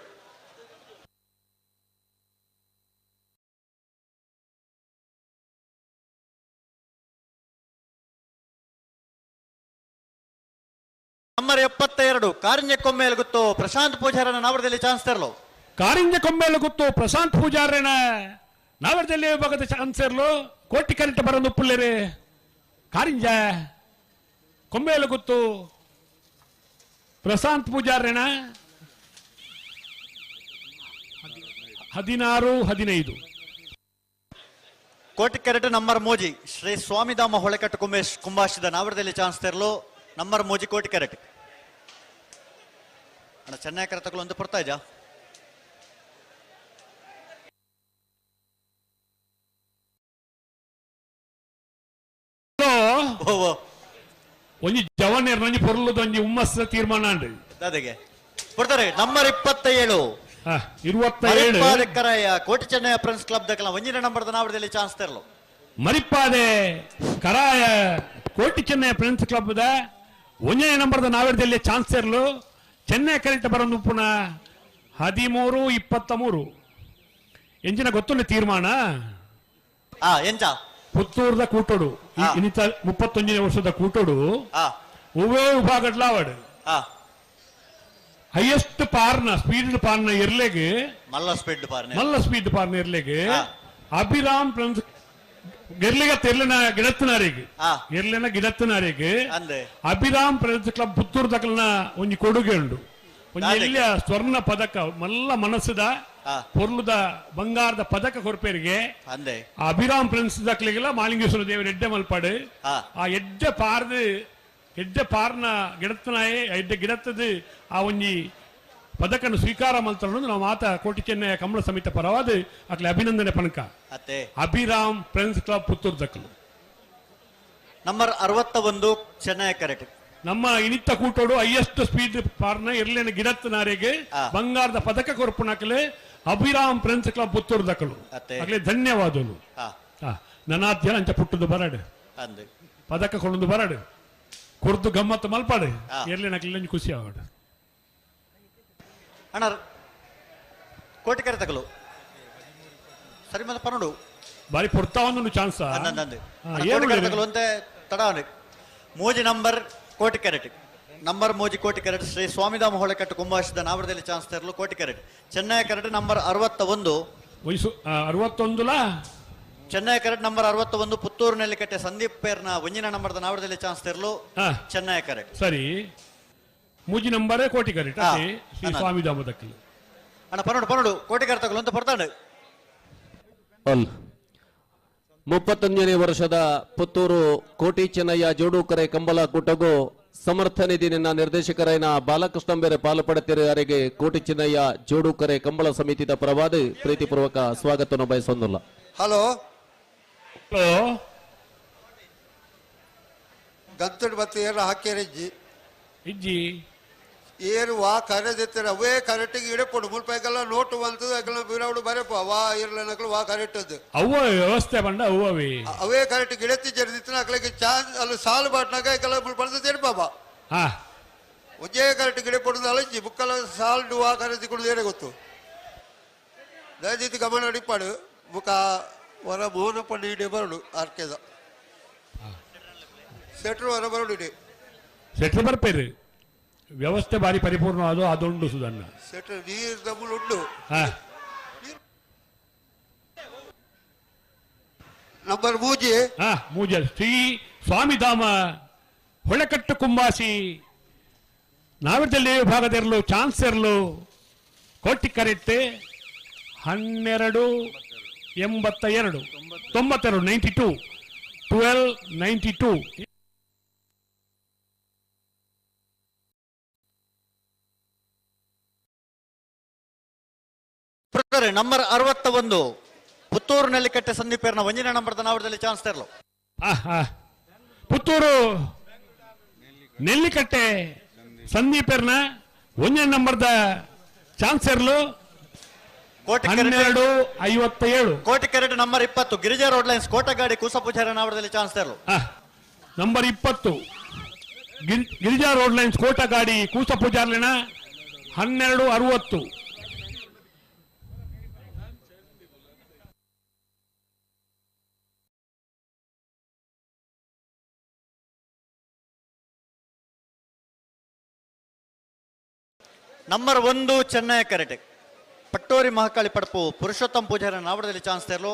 ನಂಬರ್ 72 ಕಾರಿಂಜ ಕೊಮ್ಮೇಲು ಗೊತ್ತು ಪ್ರಶಾಂತ್ ಪೂಜಾರನ ನಾವರದಲ್ಲಿ ಚಾನ್ಸ್ ತರಲು. ಕಾರಿಂಜ ಕೊಮ್ಮೇಲು ಗೊತ್ತು ಪ್ರಶಾಂತ್ ಪೂಜಾರನ ನಾವರದಲ್ಲಿ ವಿಭಾಗದ ಚಾನ್ಸ್ ಇರಲು ಕೋಟಿ ಕರೆಂಟ್ ಬರೋದು ಪುಲ್ಲೇರಿ ಕಾರಿಂಜ ಕೊಮ್ಮೇಲು ಗೊತ್ತು ಪ್ರಶಾಂತ್ ಪೂಜಾರನ 16 15. ಕೋಟಿ ಕರೆಟ್ ನಂಬರ್ ಮೋಜಿ ಶ್ರೀ ಸ್ವಾಮಿಧಾಮ ಹೊಳೆಕಟ್ಟು ಕುಂಬೇಶ್ ಕುಂಬಾಶಿದ ನಾವರದಲ್ಲಿ ಚಾನ್ಸ್ ತರಲು ನಂಬರ್ ಮೋಜಿ ಕೋಟಿ ಕರೆಟ್. ಅಣ್ಣ ಚೆನ್ನೈ ಕರೆ ತಗೊಳ್ಳು ಒಂದು ಪೊರ್ತಾ ಇದ್ಯಾ? ಒಂಜಿ ಜವನೇರ್ ಒಂಜಿ ಪೊರ್ಲುದ ಒಂಜಿ ಹುಮ್ಮಸ್ಸ ತೀರ್ಮಾನ ದಾದೆಗೆ ಕೊಡ್ತಾರೆ. Number 27 27 Karaya Koti Chennai friends club ದಕ್ಕಲ ಒಂಜಿನ ನಂಬರ್ ನಾವರದಲ್ಲಿ ಚಾನ್ಸ್ ತರಲು. Maripade Karaya Koti Chennai friends club the ಒಂಜನೇ ನಂಬರ್ದ ನಾವರದಲ್ಲಿ ಚಾನ್ಸ್ ತರಲು ಚೆನ್ನೈ ಕರೆಕ್ಟ್ ಬರೋದು ಪುನಃ 13 23. ಎಂಜಿನ ಗೊತ್ತುಂಡು ತೀರ್ಮಾನ? ಎಂಚ ಪುತ್ತೂರ್ದ ಕೂಟೋಡು ಇನ್ನಿತ 31ನೇ ವರ್ಷದ ಕೂಟೋಡು ಉವೇ ವಿಭಾಗಡ್ಲಾವಡ್ ಹೈಯೆಸ್ಟ್ ಪಾರ್ನ ಸ್ಪೀಡ್ ಪಾರ್ನ ಎರ್ಲೆಗೆ ಮಲ್ಲ ಸ್ಪೀಡ್ ಪಾರ್ನ ಮಲ್ಲ ಸ್ಪೀಡ್ ಪಾರ್ನ ಎರ್ಲೆಗೆ ಅಭಿರಾಮ್ ಫ್ರೆಂಡ್ಸ್ ಗೆರ್ಲಿಗ ತೆರ್ಲಿನ ಗಿಡತ್ತನಾರಿಗೆ ಎರ್ಲಿನ ಗಿಡತ್ತನಾರಿಗೆ ಅಭಿರಾಮ್ ಫ್ರೆಂಡ್ಸ್ ಕ್ಲಬ್ ಪುತ್ತೂರು ದಕಲ್ನ ಒಂಜಿ ಕೊಡುಗೆ ಉಂಡು. ಒಂಜಿ ಎಲ್ಲಿಯ ಸ್ವರ್ಣ ಪದಕ ಮಲ್ಲ ಮನಸ್ಸುದ ಪೊರ್ಲುದ ಬಂಗಾರದ ಪದಕ ಕೊರ್ಪೇರಿಗೆ ಅಭಿರಾಮ್ ಫ್ರೆಂಡ್ಸ್ ದಕ್ಲಿಗೆಲ್ಲ ಮಾಲಿಂಗೇಶ್ವರ ದೇವರ ಎಡ್ಡೆ ಮಲ್ಪಾಡು. ಆ ಎಡ್ಡೆ ಪಾರ್ದು ಎಡ್ಡೆ ಪಾರ್ನ ಗಿಡತ್ತನಾಯೇ ಎಡ್ಡೆ ಗಿಡತ್ತದು ಆ ಒಂಜಿ ಪದಕನ್ನು ಸ್ವೀಕಾರ ಮಲ್ತರನ್ನು ನಾವು ಮಾತ ಕೋಟಿ ಚೆನ್ನೈ ಕಮಲ ಸಮಿತಿ ಪರವಾದ ಅಕ್ಲೆ ಅಭಿನಂದನೆ ಪಣಕ ಅಭಿರಾಮ್ ಫ್ರೆಂಡ್ಸ್ ಕ್ಲಬ್ ಪುತ್ತೂರು ದಕ್ಕಲು. ನಂಬರ್ 61 ಚೆನ್ನೈ ಕರೆಕ್ಟ್. ನಮ್ಮ ಇನಿತ್ತ ಕೂಟೋಡು ಹೈಯೆಸ್ಟ್ ಸ್ಪೀಡ್ ಪಾರ್ನ ಎರ್ಲೇನ ಗಿಡತ್ತನಾರಿಗೆ ಬಂಗಾರದ ಪದಕ ಕೊರ್ಪುಣಕಲೆ ಅಭಿರಾಮ್ ಫ್ರೆಂಡ್ಸ್ ಕ್ಲಬ್ ಪುತ್ತೂರು ದಕ್ಕಲು ಅಕ್ಲೆ ಧನ್ಯವಾದಗಳು. ನನಾದ್ಯ ಅಂಚ ಪುಟ್ಟದು ಬರಡು ಪದಕ ಕೊಂಡು ಬರಡು ಕುರ್ದು ಗಮ್ಮತ್ತು ಮಲ್ಪಾಡು ಎರ್ಲೇನ ಅಕ್ಲೆ ಖುಷಿ ಆವಡು. ಅಣ್ಣ ಕೋಟಿ ಕರೆ ತಗಲು ಸರಿ ಮತ್ತೆ ಪನ್ನೊಂಡು ಬಾರಿ ಪೊರ್ತಾ ಒಂದು ಚಾನ್ಸ್ ಕೋಟಿ ಕರೆ ತಗಲು ಅಂತೆ ತಡ ಮೂಜಿ ನಂಬರ್ ಕೋಟಿ ಕ್ಯಾರೆಟ್ ನಂಬರ್ ಮೂಜಿ ಕೋಟಿ ಕ್ಯಾರೆಟ್ ಶ್ರೀ ಸ್ವಾಮಿಧಾಮ ಹೊಳೆಕಟ್ಟು ಕುಂಭಾಶದ ನಾವರದಲ್ಲಿ ಚಾನ್ಸ್ ತರಲು ಕೋಟಿ ಕ್ಯಾರೆಟ್ ಚೆನ್ನೈ ಕ್ಯಾರೆಟ್ ನಂಬರ್ 61 ವಯಸ್ಸು 61 ಚೆನ್ನೈ ಕ್ಯಾರೆಟ್ ನಂಬರ್ 61 ಪುತ್ತೂರು ನೆಲ್ಲಿಕಟ್ಟೆ ಸಂದೀಪ್ ಪೇರ್ನ ಒಂಜಿನ ನಂಬರ್ದ ನಾವರದಲ್ಲಿ ಚಾನ್ಸ್ ತರಲು ಚೆನ್ನೈ ಕ್ಯಾರೆಟ್. ಸರಿ ಮೂಜಿ ನಂಬರ್ ಕೋಟಿ ಕ್ಯಾರೆಟ್ ಶ್ರೀ ಸ್ವಾಮಿಧಾಮ ದಕ್ಕಲು. ಅಣ್ಣ ಪನ್ನೊಂಡು ಪನ್ನೊಂಡು ಕೋಟಿ ಕ್ಯಾರೆಟ್ ತಗಲು ಅಂತ ಪಡ್ತಾಂಡು. 31ನೇ ವರ್ಷದ ಪುತ್ತೂರು ಕೋಟಿ ಚೆನ್ನಯ್ಯ ಜೋಡುಕರೆ ಕಂಬಳ ಕೂಟಗೂ ಸಮರ್ಥ ನಿಧಿ ನಿನ್ನ ನಿರ್ದೇಶಕರೈನ ಬಾಲಕೃಷ್ಣ ಬೇರೆ ಪಾಲು ಪಡೆತಿರು ಅವರಿಗೆ ಕೋಟಿ ಚೆನ್ನಯ್ಯ ಜೋಡುಕರೆ ಕಂಬಳ ಸಮಿತಿದ ಪರವಾದ ಪ್ರೀತಿಪೂರ್ವಕ ಸ್ವಾಗತವನ್ನು ಬಯಸೊಂದಿಲ್ಲ. ಹಲೋ ಗಂತಡು ಬತ್ತು ಏರು ಹಾಕ್ಯಾರಜ್ಜಿ ಇಜ್ಜಿ ಏರು ವಾ ಕರೆದಿತ್ತಾರೆ ಅವೇ ಕರೆಕ್ಟಿಗೆ ಇಡಪೋಡು ಮುಲ್ಪ ನೋಟು ಬಂತದ್ದು ಅಕಲ ಬೀರಾವಡು ಬರಪ್ಪ ವಾ ಇರ್ಲನಕಲು ವಾ ಕರೆಕ್ಟ್ ಅದು ಅವ್ವ ವ್ಯವಸ್ಥೆ ಬಂಡ ಅವ್ವವೇ ಅವೇ ಕರೆಕ್ಟ್ ಗಿಡತ್ತಿ ಜರಿದಿತ್ತು ಅಕಲಗೆ ಚಾನ್ಸ್ ಅಲ್ಲಿ ಸಾಲು ಬಾಟ್ನಾಗ ಇಕಲ ಮುಲ್ಪ ಬಂದದ್ದು ಬಾಬಾ ಹಾ ಒಂಜೇ ಕರೆಕ್ಟ್ ಗಿಡ ಪೊಡುದು ಅಲಂಜಿ ಬುಕ್ಕಲ ಸಾಲ್ಡು ವಾ ಕರೆದಿ ಕುಡಿದು ಏನೇ ಗೊತ್ತು ದಯದಿತ್ತು ಗಮನ ಅಡಿಪಾಡು ಬುಕ್ಕ ವರ ಮೋಹನ ಪಂಡು ಇಡೇ ಬರಡು ಆರ್ಕೆದ ಸೆಟ್ರು ವರ ಬರಡು ಇಡೇ ಸೆಟ್ರು ಬರ್ಪೇರು ವ್ಯವಸ್ಥೆ ಬಾರಿ ಪರಿಪೂರ್ಣ ಅದು ಅದೊಂಡು ಸುಧನ್ನ ಸೆಟ್ರು ನೀರು ದಮ್ಮುಲು ಉಂಡು ನಂಬರ್ ಮೂಜಿ ಮೂಜಿ ಶ್ರೀ ಸ್ವಾಮಿಧಾಮ ಹೊಳೆಕಟ್ಟು ಕುಂಬಾಸಿ ನಾವಿದಲ್ಲಿ ವಿಭಾಗದಿರಲು ಚಾನ್ಸ್ ಇರಲು ಕೋಟಿ ಕರೆಕ್ಟ್ 12 82 92 92 12 92. ನಂಬರ್ 61 ಪುತ್ತೂರು ನೆಲ್ಲಿಕಟ್ಟೆ ಸಂದೀಪೇರ್ನ ಒಂಜಿನ ನಂಬರ್ ನಾವಡದಲ್ಲಿ ಚಾನ್ಸ್ ತರಲು. ಪುತ್ತೂರು ನೆಲ್ಲಿಕಟ್ಟೆ ಸಂದೀಪೇರ್ನ ಒಂಜನೇ ನಂಬರ್ದ ಚಾನ್ಸರ್ಲು 12:57. ಕೋಟಿ ಕೆರೆಟ್ number 20 Girija road lines Kotagadi ಕೂಸಪೂಜಾರ ನಾವಡದಲ್ಲಿ ಚಾನ್ಸ್ ತರಲು. Number 20 Girija road lines Kotagadi ಕೂಸಪೂಜಾರ್ಲಿನ 12:60. ನಂಬರ್ 1 ಚೆನ್ನೈ ಕರೆಟೆ ಪಟ್ಟೋರಿ ಮಹಾಕಾಳಿ ಪಡಪು ಪುರುಷೋತ್ತಮ ಪೂಜಾರ ನಾವಡದಲ್ಲಿ ಚಾನ್ಸ್ ತರಲು.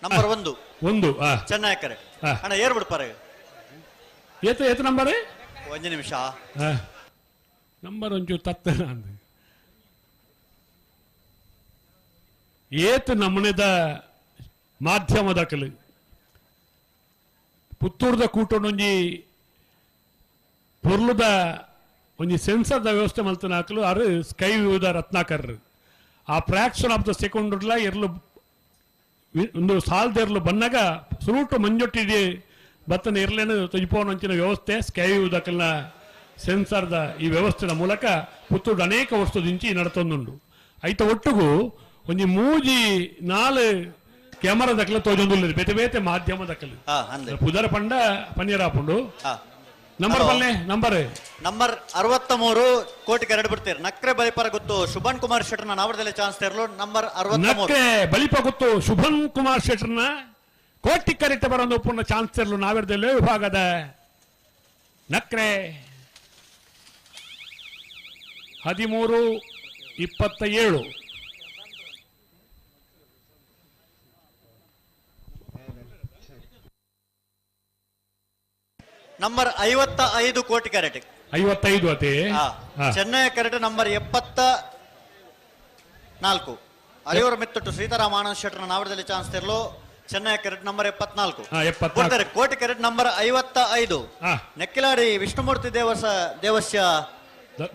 ನಂಬರ್ 1 ಚೆನ್ನೈ ಕರೆಟ್. ಅಣ್ಣ ಏರ್ ಬಿಡ್ಪಾರೆ. ಏತ್ ನಂಬರ್? ಒಂದು ನಿಮಿಷ. ನಂಬರ್ ಒಂಚೂರು ತತ್ತ ಏತ್ ನಮ್ಮನೆದ ಮಾಧ್ಯಮದ ಕಲು ಪುತ್ತೂರ್ದ ಕೂಟೊಂಜಿ ಪೊರ್ಲುದ ಒಂಜಿ ಸೆನ್ಸರ್ದ ವ್ಯವಸ್ಥೆ ಮಲ್ತನ ಹಾಕಲು ಅರು ಸ್ಕೈ ವ್ಯೂದ ರತ್ನಾಕರ್ ಆ ಫ್ರಾಕ್ಷನ್ ಆಫ್ the ಸೆಕೆಂಡ್ಲ ಎರ್ಲು ಒಂದು ಸಾಲ್ದೆರ್ಲು ಬನ್ನಾಗ ಸುರುಟು ಮಂಜೊಟ್ಟಿ ಬತ್ತನ ಇರ್ಲೇನು ತೊಜಿಪೋನಂಚಿನ ವ್ಯವಸ್ಥೆ ಸ್ಕೈ ವ್ಯೂದಕಲ್ನ ಸೆನ್ಸರ್ದ ಈ ವ್ಯವಸ್ಥೆದ ಮೂಲಕ ಪುತ್ತೂರು ಅನೇಕ ವರ್ಷದಿಂಚಿ ನಡತೊಂದುಂಡು. ಐತ ಒಟ್ಟುಗು ಒಂಜಿ ಮೂಜಿ ನಾಲು ಕ್ಯಾಮರಾ ದಕ್ಕಲ ತೋಜೊಂದುಲ್ಲ ಬೇತೆ ಬೇತೆ ಮಾಧ್ಯಮ ದಕ್ಕಲು ಪುದರ ಪಂಡ ಪನ್ನೀರಾಪುಂಡು. ನಂಬರ್ ಬಲ್ಲೆ ನಂಬರ್ ನಂಬರ್ 63 ಕೋಟಿ ಎರಡು ಬಿಡ್ತೀರಿ. ನಕ್ರೆ ಬಲಿಪರ ಗೊತ್ತು ಶುಭನ್ ಕುಮಾರ್ ಶೆಟ್ಟರ್ನ ನಾವಡದಲ್ಲಿ ಚಾನ್ಸ್ ತರಲು. ನಂಬರ್ 63 ನಕ್ರೆ ಬಲಿಪ ಗೊತ್ತು ಶುಭನ್ ಕುಮಾರ್ ಶೆಟ್ಟರ್ನ ಕೋಟಿ ಕರೆಕ್ಟ್ ಬರೋದು ಪೂರ್ಣ ಚಾನ್ಸ್ ತರಲು ನಾವೆರದಲ್ಲಿ ವಿಭಾಗದ ನಕ್ರೆ 13:27. ನಂಬರ್ 55 ಕೋಟಿ ಕ್ಯಾರೆಟ್ 55 ಅತಿ ಚೆನ್ನೈ ಕ್ಯಾರೆಟ್ ನಂಬರ್ 74 ಅರಿಯೂರು ಮೆತ್ತೊಟ್ಟು ಸೀತಾರಾಮ ಆನಂದ್ ಶೆಟ್ಟರ್ನ ನಾವಡದಲ್ಲಿ ಚಾನ್ಸ್ ತರಲು. ಚೆನ್ನೈ ಕ್ಯಾರೆಟ್ ನಂಬರ್ 74 ಕೋಟಿ ಕ್ಯಾರೆಟ್ ನಂಬರ್ 55 ನೆಕ್ಕಿಲಾಡಿ ವಿಷ್ಣುಮೂರ್ತಿ ದೇವಸ್ಯ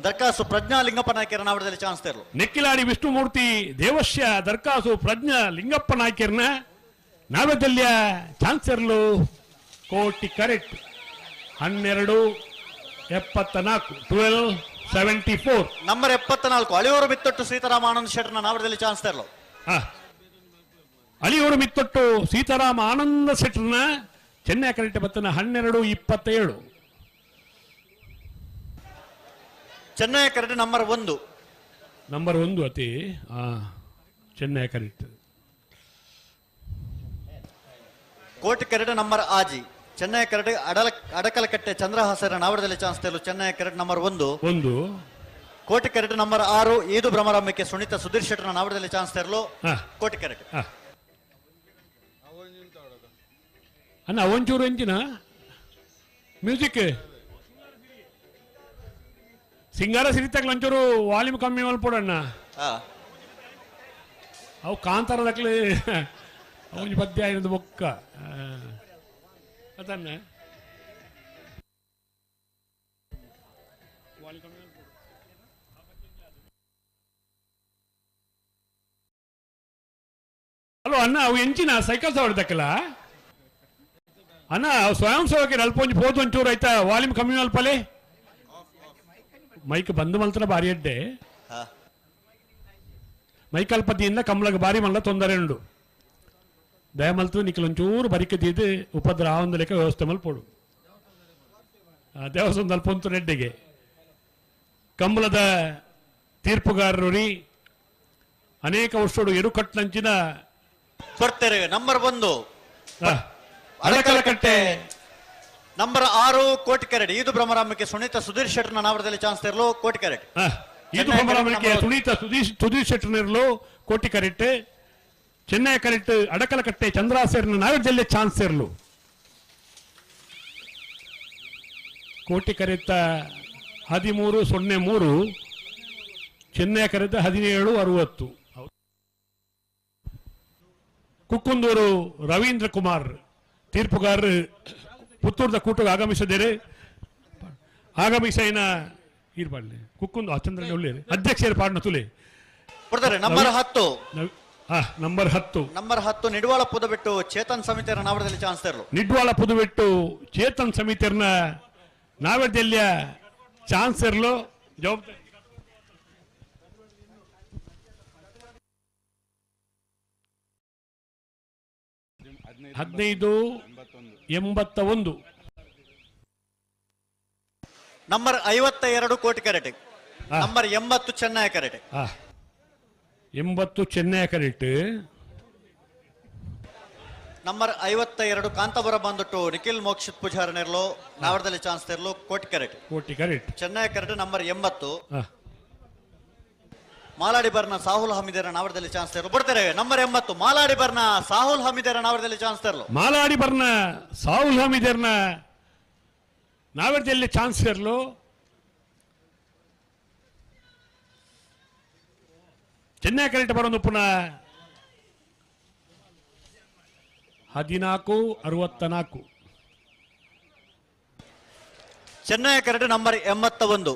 ದರ್ಕಾಸು ಪ್ರಜ್ಞಾ ಲಿಂಗಪ್ಪ ನಾಯ್ಕರ ನಾವಡದಲ್ಲಿ ಚಾನ್ಸ್ ತರಲು. ನೆಕ್ಕಿಲಾಡಿ ವಿಷ್ಣುಮೂರ್ತಿ ದೇವಸ್ಯ ದರ್ಕಾಸು ಪ್ರಜ್ಞಾ ಲಿಂಗಪ್ಪ ನಾಯ್ಕರ್ನ ನಾವದಲ್ಲಿಯ ಚಾನ್ಸ್ ತರಲು. ಕೋಟಿ ಕರೆಕ್ಟ್ 12:74 12:74. ನಂಬರ್ 74 ಅಳಿಯೂರು ಮಿತ್ತೊಟ್ಟು ಸೀತಾರಾಮ ಆನಂದ್ ಶೆಟ್ಟರ್ನ ನಾವಡದಲ್ಲಿ ಚಾನ್ಸ್ ತರಲು. ಅಳಿಯೂರು ಮಿತ್ತೊಟ್ಟು ಸೀತಾರಾಮ ಆನಂದ ಶೆಟ್ಟರ್ನ ಚೆನ್ನೈ ಕರೆಕ್ಟ್ ಬತ್ತನ 12:27. ಚೆನ್ನೈ ಕರೆಕ್ಟ್ ನಂಬರ್ 1 ನಂಬರ್ 1 ಅತಿ ಚೆನ್ನೈ ಕರೆಕ್ಟ್. ಕೋಟಿ ಕರೆಕ್ಟ್ ನಂಬರ್ ಆಜಿ ಚೆನ್ನೈ ಕರೆಕ್ಟ್ ಅಡಕಲಕಟ್ಟೆ ಚಂದ್ರಹಾಸರ ನಾವಡದಲ್ಲಿ ಚಾನ್ಸ್ ತರಲು. ಚೆನ್ನೈ ಕರೆಕ್ಟ್ ನಂಬರ್ 1 ಕೋಟಿ ಕರೆಕ್ಟ್ ನಂಬರ್ 6 ಈದು ಭ್ರಮರಾಮಕ್ಕೆ ಸುನೀತಾ ಸುಧೀರ್ ಶೆಟ್ಟರ್ನ ನಾವಡದಲ್ಲಿ ಚಾನ್ಸ್ ತರಲು. ಕೋಟಿ ಕರೆಕ್ಟ್ ಅಣ್ಣ ಒಂಚೂರು ಎಂಚಿನ ಮ್ಯೂಸಿಕ್ ಸಿಂಗಾರ ಸಿರಿತಾಗ್ಲ ಒಂಚೂರು ವಾಲ್ಯೂಮ್ ಕಮ್ಮಿ ಮಲ್ಪೊಡಣ್ಣ. ಅವು ಕಾಂತಾರ ದಕ್ಲೆ ಒಂಜಿ ಪದ್ಯ ಆಯ್ನದು ಬೊಕ್ಕ ಅದನ್ನ ಹಲೋ ಅಣ್ಣ ಅವು ಎಂಚಿನ ಸೈಕಲ್ ಸವಡ್ದಕ್ಕಲ್ಲ ಅಣ್ಣ ಸ್ವಯಂ ಸೇವಕರು ಅಲ್ಪ ಒಂಜಿ ಪೋದು ಒಂಚೂರು ಆಯ್ತಾ ವಾಲ್ಯೂಮ್ ಕಮ್ಮಿ ಮಲ್ಪಲೆ ಮೈಕ್ ಬಂದ್ ಮಲ್ತರ ಬಾರಿ ಅಡ್ಡೆ ಮೈಕ್ ಅಲ್ಪತಿಯಿಂದ ಕಮಲಗ ಬಾರಿ ಮಲ್ಲ ತೊಂದರೆ ಉಂಡು. ದಯಮಲ್ತು ನಿಖಲೊಂಚೂರು ಬರಿಕೆ ತೀದು ಉಪದ್ರ ಒಂದು ಲೆಕ್ಕ ವ್ಯವಸ್ಥೆ ಮಲ್ಪೋಡು. ದೇವಸ್ಥಾನದ ಅಲ್ಪೊಂತು ರೆಡ್ಡಿಗೆ ಕಂಬಳದ ತೀರ್ಪುಗಾರರು ಅನೇಕ ವರ್ಷಗಳು ಎರುಕಟ್ನಂಚಿನ ಕೊಡ್ತಾರೆ. ನಂಬರ್ 1 ಅಡಕಲಕಟ್ಟೆ ನಂಬರ್ 6 ಕೋಟಿ ಕ್ಯಾರೆಟ್ ಈದು ಭ್ರಮರಾಮಕ್ಕೆ ಸುನೀತಾ ಸುಧೀರ್ ಶೆಟ್ಟರ್ನ ನಾವಡದಲ್ಲಿ ಚಾನ್ಸ್ ತರಲು. ಕೋಟಿ ಕ್ಯಾರೆಟ್ ಈದು ಭ್ರಮರಾಮಕ್ಕೆ ಸುನೀತಾ ಸುಧೀರ್ ಶೆಟ್ಟರ್ನಿರಲು ಕೋಟಿ ಕರೆಕ್ಟ್. ಚೆನ್ನೈ ಕರೆಕ್ಟ್ ಅಡಕಲಕಟ್ಟೆ ಚಂದ್ರಾಸೇರ್ನ ನಾವೆಲ್ಲ ಚಾನ್ಸ್ ಇರಲು. ಕೋಟಿ ಕರೆತ 13:03 ಚೆನ್ನೈ ಕರೆತ 17:60. ಕುಕ್ಕುಂದೂರು ರವೀಂದ್ರ ಕುಮಾರ್ ತೀರ್ಪುಗಾರರು ಪುತ್ತೂರ್ದ ಕೂಟಕ್ಕೆ ಆಗಮಿಸಿದರೆ ಆಗಮಿಸೈನ ಇರ್ಬಾರ್ಲಿ ಕುಕ್ಕುಂದು ಚಂದ್ರ ಅಧ್ಯಕ್ಷರು ಪಾಡ್ನ ತುಲೆ number 10 number 10 number 10 Nidwala Pudabettu Chethan ಸಮಿತಿಯರ ನಾವರದಲ್ಲಿ ಚಾನ್ಸ್ ತರಲು. ನಿಡ್ವಾಳ ಪುದಬೆಟ್ಟು ಚೇತನ್ ಸಮಿತಿಯರ್ನ ನಾವರದಲ್ಲಿ ಚಾನ್ಸ್ ಇರಲು ಜವಾಬ್ದಾರಿ. ಹದಿನೈದು 81. ನಂಬರ್ 52 ಕೋಟಿ ಕರೆಟೆ. ನಂಬರ್ 80 ಚೆನ್ನೈ ಕರೆಟೆ. 80 ಚೆನ್ನೈ ಕರೆಕ್ಟ್. ನಂಬರ್ 52 ಕಾಂತಾಪುರ ಬಂದಿಟ್ಟು ನಿಖಿಲ್ ಮೋಕ್ಷಿತ್ ಪೂಜಾರ ನೆರ್ಲು ನಾವರದಲ್ಲಿ ಚಾನ್ಸ್ ತೆರಲು ಕೋಟಿ ಕರೆಟ್. ಕೋಟಿ ಕರೆಕ್ಟ್. ಚೆನ್ನೈ ಕರೆಟ್ ನಂಬರ್ 80. ಮಾಲಾಡಿ ಬರ್ನ ಸಾಹುಲ್ ಹಮೀದರ ನಾವರದಲ್ಲಿ ಚಾನ್ಸ್ ತೆರಲು ಬಿಡ್ತಾರೆ. ನಂಬರ್ 80 ಮಾಲಾಡಿ ಬರ್ನ ಸಾಹುಲ್ ಹಮೀದರ ನಾವರದಲ್ಲಿ ಚಾನ್ಸ್ ತೆರಲು. ಮಾಲಾಡಿ ಬರ್ನ ಸಾಹುಲ್ ಹಮೀದರ್ನ ನಾವರದಲ್ಲಿ ಚಾನ್ಸ್ ತೆರಲು. ಚೆನ್ನೈ ಕರೆಕ್ಟ್ ಬರೋದು ಪುನಃ 14-64. ಚೆನ್ನೈ ಕರೆಕ್ಟ್ ನಂಬರ್ 81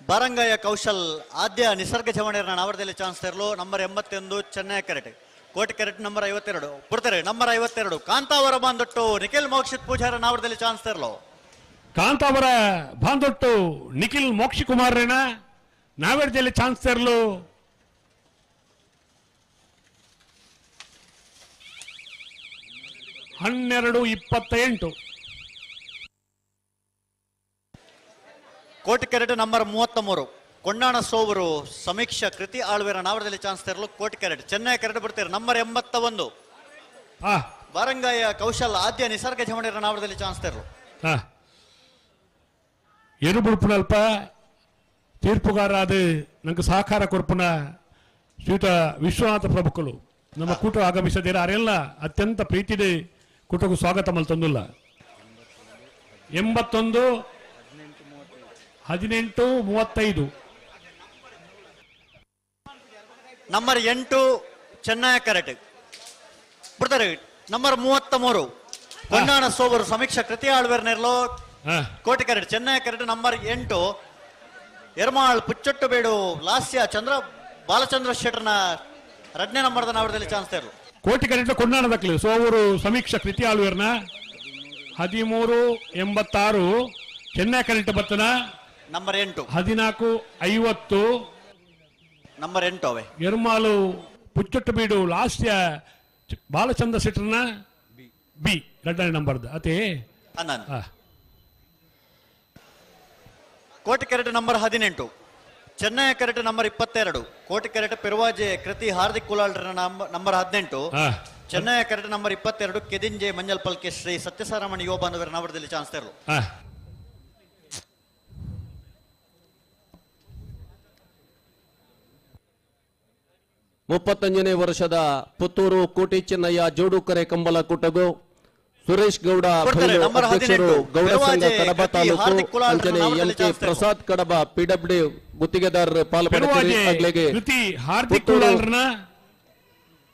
ಬಾರಂಗಾಯ ಕೌಶಲ್ ಆದ್ಯ ನಿಸರ್ಗ ಚವಣೆಯರ ನಾವರದಲ್ಲಿ ಚಾನ್ಸ್ ತೆರಲು. ನಂಬರ್ 81 ಚೆನ್ನೈ ಕರೆಕ್ಟ್. ಕೋಟಿ ಕರೆಕ್ಟ್ ನಂಬರ್ 52 ಬಿಡ್ತಾರೆ. ನಂಬರ್ 52 ಕಾಂತಾವರ ಬಾಂದೊಟ್ಟು ನಿಖಿಲ್ ಮೋಕ್ಷಿತ್ ಪೂಜಾರ ನಾವರದಲ್ಲಿ ಚಾನ್ಸ್ ತೆರಲು. ಕಾಂತಾವರ ಬಾಂದೊಟ್ಟು ನಿಖಿಲ್ ಮೋಕ್ಷಿ ಕುಮಾರ್ರೇನ ನಾವರದಲ್ಲಿ ಚಾನ್ಸ್ ತೆರಲು. 12-28. ಕೋಟಿ ಕೆರೆಟ್ ನಂಬರ್ 33 ಕೊಂಡಾಣ ಸೋವರು ಸಮೀಕ್ಷಾ ಕೃತಿ ಆಳ್ವೇರ ನಾವರದಲ್ಲಿ ಚಾನ್ಸ್ ತೆರಲು. ಕೋಟಿ ಕೆರೆಟ್ ಚೆನ್ನೈ ಕೆರೆಟ್ ಬರ್ತಾರೆ. ನಂಬರ್ 81 ಬಾರಂಗಾಯ ಕೌಶಲ್ ಆದ್ಯ ನಿಸರ್ಗ ಜಮಣರ ನಾವರದಲ್ಲಿ ಚಾನ್ಸ್ ತೆರಲು. ಎರುಬುಡುಪುನಲ್ಪ ತೀರ್ಪುಗಾರ ಅದು ನಂಗೆ ಸಹಕಾರ ಕೊರ್ಪುನ ಶ್ರೀಯುತ ವಿಶ್ವನಾಥ ಪ್ರಭುಕುಲು ನಮ್ಮ ಕೂಟ ಆಗಮಿಸದಿರ ಅರೆಲ್ಲ ಅತ್ಯಂತ ಪ್ರೀತಿದೆ ಕೂಟಕ್ಕೂ ಸ್ವಾಗತ ಮಲ್ತೊಂದಿಲ್ಲ. 81 18-35. ನಂಬರ್ 8 ಚೆನ್ನೈ ಕರೆಕ್ಟ್ ಬಿಡ್ತಾರೆ. ನಂಬರ್ 33 ಕೊಂಡಾಣ ಸೋವರು ಸಮೀಕ್ಷಾ ಕೃತಿ ಆಳ್ವೇರ್ ನೆರ್ಲೋ ಕೋಟಿ ಕರೆಕ್ಟ್ ಚೆನ್ನೈ ಕರೆಕ್ಟ್. ನಂಬರ್ 8 ಎರ್ಮಾಳ್ ಪುಚ್ಚೊಟ್ಟು ಬೇಡು ಲಾಸ್ಯ ಚಂದ್ರ ಬಾಲಚಂದ್ರ ಶೆಟ್ಟರ್ನ 2ನೇ ನಂಬರ್ದ ನಾವರದಲ್ಲಿ ಚಾನ್ಸ್ ತೆರಲು. ಕೋಟಿ ಕರೆಕ್ಟ್ ಕೊಂಡಾಣ ದಕ್ಕಲು ಸೋವರು ಸಮೀಕ್ಷಾ ಕೃತಿ ಆಳ್ವೇರ್ನ 13-86. ಚೆನ್ನೈ ಕರೆಕ್ಟ್ ಬರ್ತನ ನಂಬರ್ 8 14-50. ನಂಬರ್ 8 ಅವೆ ಎರ್ಮಾಲು ಪುಚ್ಚೊಟ್ಟು ಬೀಡು ಲಾಸ್ಯ ಬಾಲಚಂದ್ರ ಶೆಟ್ಟರ್ನ ಬಿ 2ನೇ ನಂಬರ್ದ ಅದೇ. ಕೋಟಿ ಕೆರೆಟ್ ನಂಬರ್ 18 ಚೆನ್ನೈ ಕೆರೆಟ್ ನಂಬರ್ 22 ಕೋಟಿ ಕೆರೆಟ್ ಪೆರುವಾಜೆ ಕೃತಿ ಹಾರ್ದಿಕ್ ಕುಲಾಲ್ರ ನಂಬರ್ 18 ಚೆನ್ನೈ ಕೆರೆಟ್ ನಂಬರ್ 22 ಕೆದಿಂಜೆ ಮಂಜಲ್ ಪಲ್ಕೆ ಶ್ರೀ ಸತ್ಯಸಾರಮಣಿ ಯುವ ಬಾಂಧವರ ನಾವರದಲ್ಲಿ ಚಾನ್ಸ್ ತೆರಲು. 35ನೇ ವರ್ಷದ ಪುತ್ತೂರು ಕೋಟಿ ಚೆನ್ನಯ್ಯ ಜೋಡುಕರೆ ಕಂಬಲ ಕೂಟಗೂ ಸುರೇಶ್ ಗೌಡ ಅಧ್ಯಕ್ಷರು ಗೌಡ ಸಂಘ ಕಡಬ ತಾಲೂಕು ಅಂಚನೆ M K Prasad Kadaba PW ಗುತ್ತಿಗೆದಾರರು ಪಾಲ್ಪಡೆದಿರಿ. ಹಾರ್ದಿಕ್ ಕುಲಾಲ್ರನ್ನ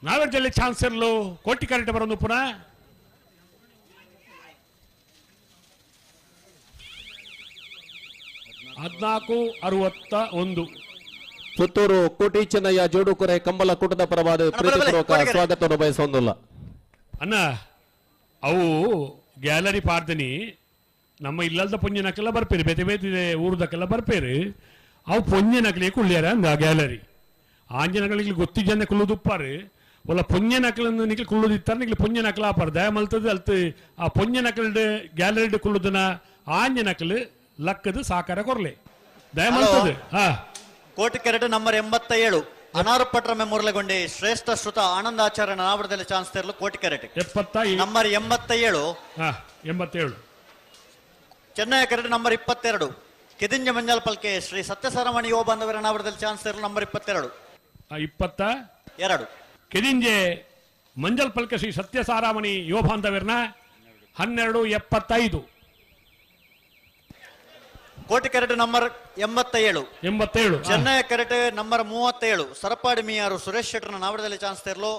ನಾವರದಲ್ಲಿ ಚಾನ್ಸ್ ಇರಲು ಕೋಟಿ ಕರೆಕ್ಟ್ ಬರೋದು ಪುನಃ 14-61. ಪುತ್ತೂರು ಕೋಟಿ ಚೆನ್ನಯ್ಯ ಜೋಡುಕರೆ ಕಂಬಲ ಕೂಟದ ಪರವಾದ ಪ್ರೀತಿಪೂರ್ವಕ ಸ್ವಾಗತವನ್ನು ಬಯಸೊಂದಿಲ್ಲ. ಅಣ್ಣ ಅವು ಗ್ಯಾಲರಿ ಪಾರ್ದನಿ ನಮ್ಮ ಇಲ್ಲಲ್ದ ಪೊಂಜಿನಕ್ಕೆಲ್ಲ ಬರ್ಪೇರು, ಬೇತೆ ಬೇತೆ ಊರ್ದಕ್ಕೆಲ್ಲ ಬರ್ಪೇರು. ಅವು ಪೊಂಜಿನಕ್ಲಿ ಕುಳ್ಳಿಯಾರ ಅಂದ ಗ್ಯಾಲರಿ ಆಂಜನಗಳಿಗೆ ಗೊತ್ತಿಜನ ಕುಳ್ಳುದುಪ್ಪಾರು ಒಲ್ಲ ಪೊಂಜನಕ್ಲನ್ನು ನಿಕ್ಲಿ ಕುಳ್ಳುದಿತ್ತಾರೆ ನಿಕ್ಲಿ ಪೊಂಜನಕ್ಲ ಆಪಾರು ದಯ ಮಲ್ತದ ಅಲ್ತು ಆ ಪೊಂಜನಕ್ಲ ಗ್ಯಾಲರಿ ಕುಳ್ಳುದನ ಆಂಜನಕ್ಲು ಲಕ್ಕದು ಸಾಕಾರ ಕೊರ್ಲೆ ದಯ ಮಲ್ತದ. ಹಾ ಕೋಟಿ ಕೆರೆಟ್ ನಂಬರ್ 87 ಅನಾರುಪಟ್ರಮೆ ಮುರಳಗೊಂಡಿ ಶ್ರೇಷ್ಠ ಶ್ರುತ ಆನಂದಾಚಾರ್ಯ ನಾವರದಲ್ಲಿ ಚಾನ್ಸ್ ತೆರಲು. ಕೋಟಿ ಕೆರೆಟ್ ನಂಬರ್ 87 87 ಚೆನ್ನೈ ಕೆರೆಟ್ ನಂಬರ್ 22 ಕೆದಿಂಜ ಮಂಜಲ್ ಪಲ್ಕೆ ಶ್ರೀ ಸತ್ಯಸಾರಮಣಿ ಯುವ ಬಾಂಧವರ ನಾವರದಲ್ಲಿ ಚಾನ್ಸ್ ತೆರಲು. ನಂಬರ್ 22 22 ಕೆದಿಂಜೆ ಮಂಜಲ್ ಪಲ್ಕೆ ಶ್ರೀ ಸತ್ಯಸಾರಮಣಿ ಯುವ ಬಾಂಧವರನ್ನ 12-75. ಕೋಟಿ ಕೆರೆಟ್ ನಂಬರ್ 87 87 ಚೆನ್ನೈ ಕೆರೆಟ್ ನಂಬರ್ 37 ಸರಪಾಡಿ ಮಿಯಾರು ಸುರೇಶ್ ಶೆಟ್ಟರ್ನ ನಾವರದಲ್ಲಿ ಚಾನ್ಸ್ ತೆರಲು.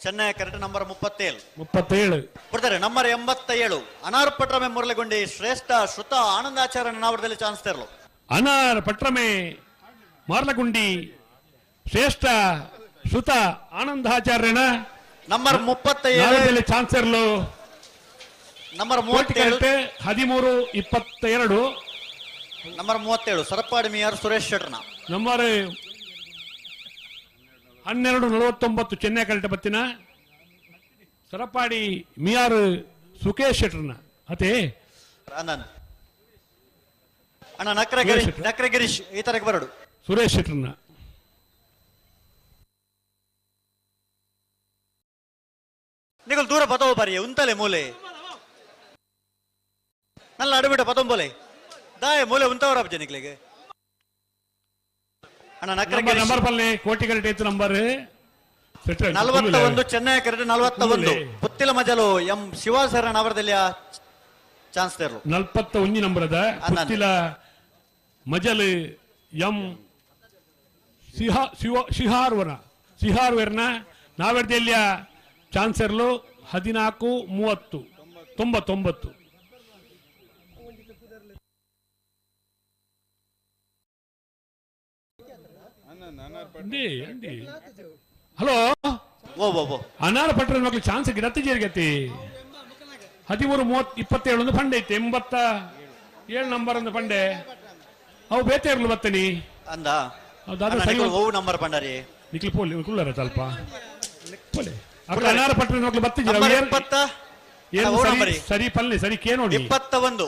ಚೆನ್ನೈ ಕೆರೆಟ್ ನಂಬರ್ 37 37 ಬಿಡ್ತಾರೆ. ನಂಬರ್ 87 ಅನಾರ್ ಪಟ್ರಮೆ ಮುರಳಗೊಂಡಿ ಶ್ರೇಷ್ಠ ಶ್ರುತ ಆನಂದಾಚಾರ್ಯ ನಾವರದಲ್ಲಿ ಚಾನ್ಸ್ ತೆರಲು. ಅನಾರ್ ಪಟ್ರಮೆ ಮಾರ್ಲಗುಂಡಿ ಶ್ರೇಷ್ಠ ಸುತ ಆನಂದಾಚಾರ್ಯನ ನಂಬರ್ 37 ಚಾನ್ಸರ್ಲು ನಂಬರ್ 37 13:22 ನಂಬರ್ 37 ಸರಪಾಡಿ ಮಿಯಾರ್ ಸುರೇಶ್ ಶೆಟ್ಟರ್ನ ನಂಬರ್ 12:49 ಚೆನ್ನೈ ಕರೆಕ್ಟ್ ಬತ್ತಿನ ಸರಪಾಡಿ ಮಿಯಾರ್ ಸುಕೇಶ್ ಶೆಟ್ಟರ್ನ ಅದೇ ಅಣ್ಣ ಅಣ್ಣ ನಕ್ರೆ ಗಿರೀಶ್, ನಕ್ರೆ ಗಿರೀಶ್ ಈ ತರಕ್ಕೆ ಬರಡು ಸುರೇಶ್ ಶೆಟ್ಟರ್ನ ನಿಗಲ್ ದೂರ ಪತವ ಬಾರಿ ಉಂತಲೆ ಮೂಲೆ ನಲ್ಲ ಅಡುಬಿಟ ಪತಂಬೋಲೆ ದಾಯ ಮೂಲೆ ಉಂತವರ ನಿಗ್ಲಿಗೆ ಅಣ್ಣ ನಕ್ರೆ ಗಿರೀಶ್ ನಂಬರ್ ಪಲ್ಲೆ ಕೋಟಿ ಕರೆಕ್ಟ್ ಐತು ನಂಬರ್ 41 ಚೆನ್ನೈ ಕರೆಕ್ಟ್ 41 ಪುತ್ತಿಲ ಮಜಲು ಎಂ ಶಿವಾಸರಣ ಅವರದಲ್ಲಿ ಚಾನ್ಸ್ ತೇರ್ಲು 41 ನಂಬರದ ಪುತ್ತಿಲ ಮಜಲು ಎಂ ಸಿಹಾರ್ವನ ಸಿಹಾರ್ವೆರ್ನ ನಾವೆರ್ದೆಲ್ಲಿಯ ಚಾನ್ಸರ್ಲು 14:30 99. ಹಲೋ ಅನಾರ ಪಟ್ರ ಮಕ್ಕಳು ಚಾನ್ಸ್ ಗಿಡತ್ತಿ ಜೇರಿಗತಿ 13:27 ಒಂದು ಫಂಡೆ ಐತೆ 87 ನಂಬರ್ ಒಂದು ಫಂಡೆ ಅವು ಬೇತೆ ಇರ್ಲು ಬತ್ತನಿ ಅಂದ ಓ ನಂಬರ್ ಪಂಡರಿ ನಿಕ್ಲು ಪೋಲಿ ಕುಳ್ಳರ ಸ್ವಲ್ಪ ಪೋಲೆ ಅಕ್ಕ ಅನಾರ ಪಟ್ರ ಮಕ್ಕಳು ಬತ್ತಿ ಸರಿ ಪಲ್ಲೆ ಸರಿ ಕೇನೋಡಿ 21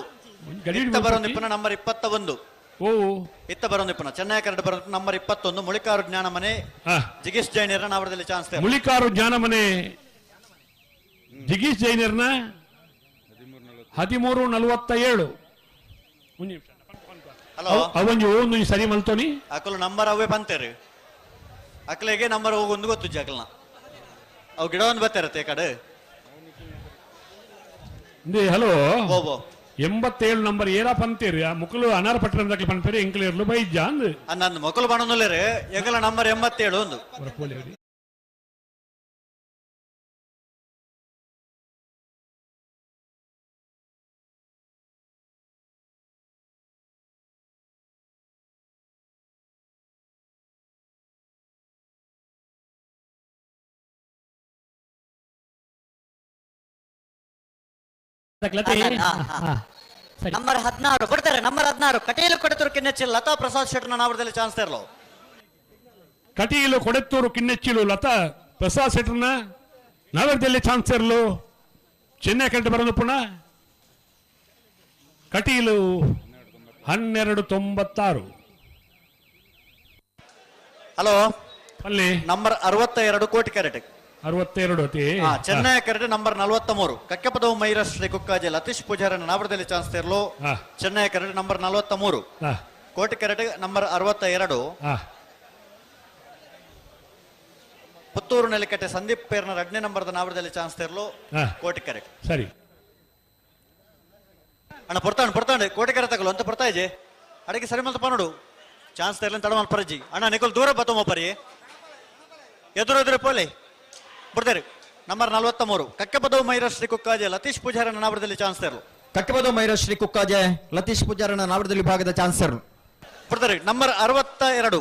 ಇತ್ತ ಬರೋದು ನಂಬರ್ 21 ಓ ಇತ್ತ ಬರೋದು ಪುನಃ ಚೆನ್ನೈ ಕರೆಕ್ಟ್ ಬರೋದು ನಂಬರ್ 21 ಮುಳಿಕಾರು ಜ್ಞಾನಮನೆ ಜಿಗೀಶ್ ಜೈನರ್ನ ಅವರದಲ್ಲಿ ಚಾನ್ಸ್ ಇದೆ. ಮುಳಿಕಾರು ಜ್ಞಾನಮನೆ ಜಿಗೀಶ್ ಜೈನರ್ನ 13:47. ಹಲೋ ಅವೊಂಜಿ ಒಂದು ಸರಿ ಮಲ್ತೋನಿ ಅಕಲು ನಂಬರ್ ಅವೇ ಬಂತೇರಿ ಅಕ್ಲೆಗೆ ನಂಬರ್ ಹೋಗೊಂದು ಗೊತ್ತು ಅಕಲ್ನ ಅವು ಗಿಡ ಒಂದು ಬರ್ತಾರತ್ತೆ ಕಡೆ. ಹಲೋ 87 ನಂಬರ್ ಏರಾ ಪಂತೀರಿ ಮುಕುಲು ಅನಾರ ಪಟ್ಟಣ ಪನ್ಪೇರಿ ಎಂಕಲೇರ್ಲು ಬೈಜ ಅಂದ್ ಅಂದ್ ಮೊಕಲು ಬಣ್ಣನುಲ್ಲೇರಿ ಎಂಕಲ ನಂಬರ್ 87 ಒಂದು ನಂಬರ್ 16 ಕೊಡ್ತಾರೆ. ನಂಬರ್ 16 ಕಟೀಲು ಕೊಡೆತೂರು ಕಿನ್ನೆಚ್ಚಿಲು ಲತಾ ಪ್ರಸಾದ್ ಶೆಟ್ಟರ್ನ ನಾವರದಲ್ಲಿ ಚಾನ್ಸ್ ತರಲು. ಕಟೀಲು ಕೊಡೆತ್ತೂರು ಕಿನ್ನೆಚ್ಚಿಲು ಲತಾ ಪ್ರಸಾದ್ ಶೆಟ್ಟರ್ನ ನಾವರದಲ್ಲಿ ಚಾನ್ಸ್ ತರಲು. ಚೆನ್ನೈ ಕರೆಕ್ಟ್ ಬರೋದು ಪುನಃ ಕಟೀಲು 12:96. ಹಲೋ ಅಲ್ಲಿ ನಂಬರ್ 62 ಕೋಟಿ ಕ್ಯಾರೆಟ್ 62. ಚೆನ್ನೈ ಕರೆಕ್ಟ್ ನಂಬರ್ 43 ಕಕ್ಕೆಪದವು ಮೈರಶ್ರೀ ಕುಕ್ಕಾಜೆ ಲತೀಶ್ ಪೂಜಾರನ ನಾವರದಲ್ಲಿ ಚಾನ್ಸ್ ತೇರ್ಲು. ಚೆನ್ನೈ ಕರೆಕ್ಟ್ ನಂಬರ್ 43 ಕೋಟಿ ಕರೆಕ್ಟ್ ನಂಬರ್ 62 ಪುತ್ತೂರು ನೆಲಕಟ್ಟೆ ಸಂದೀಪ್ ಪೇರ್ನ 2ನೇ ನಂಬರ್ದ ನಾವರದಲ್ಲಿ ಚಾನ್ಸ್ ತೇರ್ಲು ಕೋಟಿ ಕರೆಕ್ಟ್. ಸರಿ ಅಣ್ಣ ಪೊರ್ತಾಂಡ್ ಪೊರ್ತಾಂಡ್ ಕೋಟಿ ಕರೆ ತಗಲು ಅಂತ ಪೊರ್ತಾ ಇಜೆ ಅಡಗೆ ಸರಿ ಮಲ್ತ ನೋಡು ಚಾನ್ಸ್ ತೇರ್ಲ ತಡ ಪರಜಿ ಅಣ್ಣ ನಿಕೋಲ್ ದೂರ ಬತ್ತೊಮ್ಮ ಪರಿ ಎದುರು ಎದುರು ಪೋಲೆ ಬರ್ತಾರೆ. ನಂಬರ್ 43 ಕಕ್ಕೆಪದವು ಮೈರಶ್ರೀ ಕುಕ್ಕಾಜೆ ಲತೀಶ್ ಪೂಜಾರನ ನಾವರದಲ್ಲಿ ಚಾನ್ಸ್ ತೇರ್ಲು. ಕಕ್ಕೆಪದವು ಮೈರಶ್ರೀ ಕುಕ್ಕಾಜೆ ಲತೀಶ್ ಪೂಜಾರನ ನಾವರದಲ್ಲಿ ವಿಭಾಗದ ಚಾನ್ಸರ್ ಬರ್ತಾರೆ. ನಂಬರ್ 62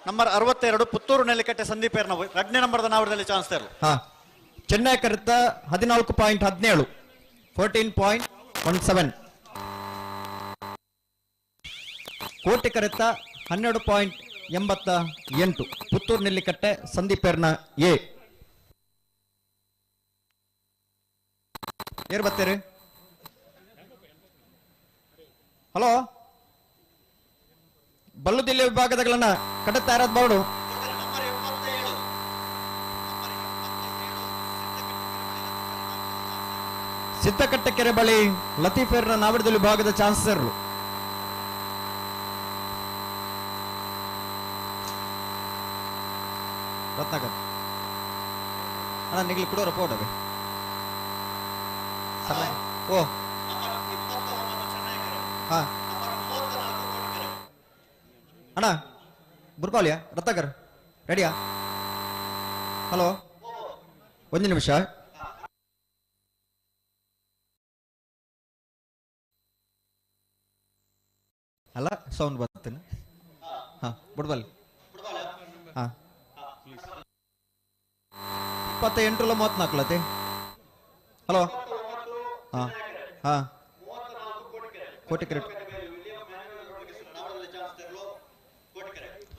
ನಂಬರ್ 62 ಪುತ್ತೂರು ನೆಲಕಟ್ಟೆ ಸಂದೀಪ್ 2ನೇ ನಂಬರ್ದ ನಾವರದಲ್ಲಿ ಚಾನ್ಸ್ ತೇರ್ಲು. ಚೆನ್ನೈ ಕರೆತ 14.17 14.17 ಕೋಟೆ ಕರೆತ 12.88 ಪುತ್ತೂರು ನೆಲ್ಲಿಕಟ್ಟೆ ಸಂದೀಪ್ ಎ ಏರ್ ಬರ್ತೀರಿ. ಹಲೋ ಬಲ್ಲುದಿಲ್ಲೆ ವಿಭಾಗದಗಳನ್ನ ಕಡತಾರದ ಬೋರ್ಡು ಸಿದ್ದಕಟ್ಟೆ ಕೆರೆ ಬಳಿ ಲತೀಫೇರ್ನ ನಾವಡದಲ್ಲಿ ವಿಭಾಗದ ಚಾನ್ಸರ್ ರತ್ನಾಕರ್ ಅಣ್ಣ ನಿಗ್ಲಿ ಕೊಡೋರ ಪೋಡವೆ ಸಮಯ ಓ ಹಾ ಅಣ್ಣ ಬುರ್ಪಾಲಿಯಾ ರತ್ನಾಕರ್ ರೆಡಿಯಾ? ಹಲೋ ಒಂದು ನಿಮಿಷ. ಅಲ್ಲ ಸೌಂಡ್ ಬರ್ತೀನಿ. ಹಾ ಬುಡ್ಬಲ್. ಹಾ 28 34 ಅತ್ತೆ. ಹಲೋ ಹಾ ಹಾ ಕೋಟಿ ಕ್ರೆಟ್.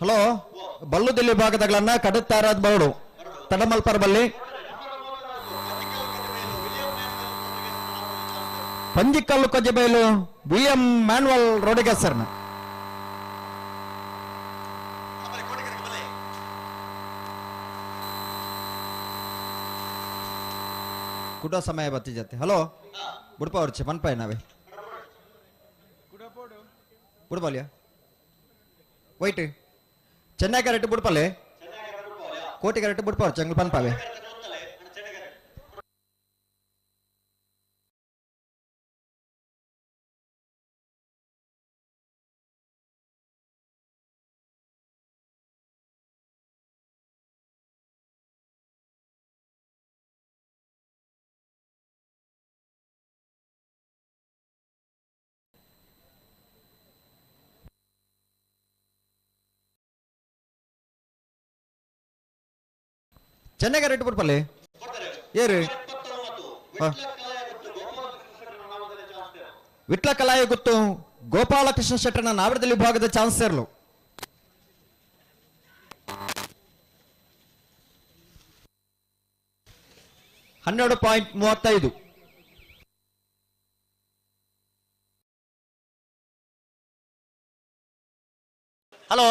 ಹಲೋ ಬಲ್ಲುದಿಲ್ಲಿ ಭಾಗದಗಳನ್ನ ಕಡುತ್ತಾರಾದ ಬರಡು ತಡಮಲ್ಪರ್ ಬಲ್ಲಿ ಪಂಜಿಕಲ್ಲು ಕೊಜ್ಜಬೈಲು ವಿಲಿಯಂ ಮ್ಯಾನ್ವಲ್ ರೋಡಿಗಸರ್ನ ಕುಡ ಸಮಯ ಬತ್ತಿ ಜತೆ. ಹಲೋ ಬುಡ್ಪ ಅವ್ರಚೆ ಪನ್ಪಾಯ ನಾವೇ ಬುಡ್ಪಾಲಿಯ ವೈಟ್ ಚೆನ್ನೈ ಕರೆಕ್ಟ್ ಬುಡ್ಪಲೆ ಕೋಟಿ ಕರೆಕ್ಟ್ ಬುಡ್ಪ ಅವ್ರು ಚಂಗ್ಲ ಪನ್ಪಾವೆ. ಚೆನ್ನೈ ಕರೆಕ್ಟ್ ಬುಡ್ಪಲ್ಲಿ ಏರು ವಿಟ್ಲ ಕಲಾಯ ಗೊತ್ತು ಗೋಪಾಲಕೃಷ್ಣ ಶೆಟ್ಟರ್ನ ನಾವರದಲ್ಲಿ ವಿಭಾಗದ ಚಾನ್ಸಲರ್ಲು. 12.35. ಹಲೋ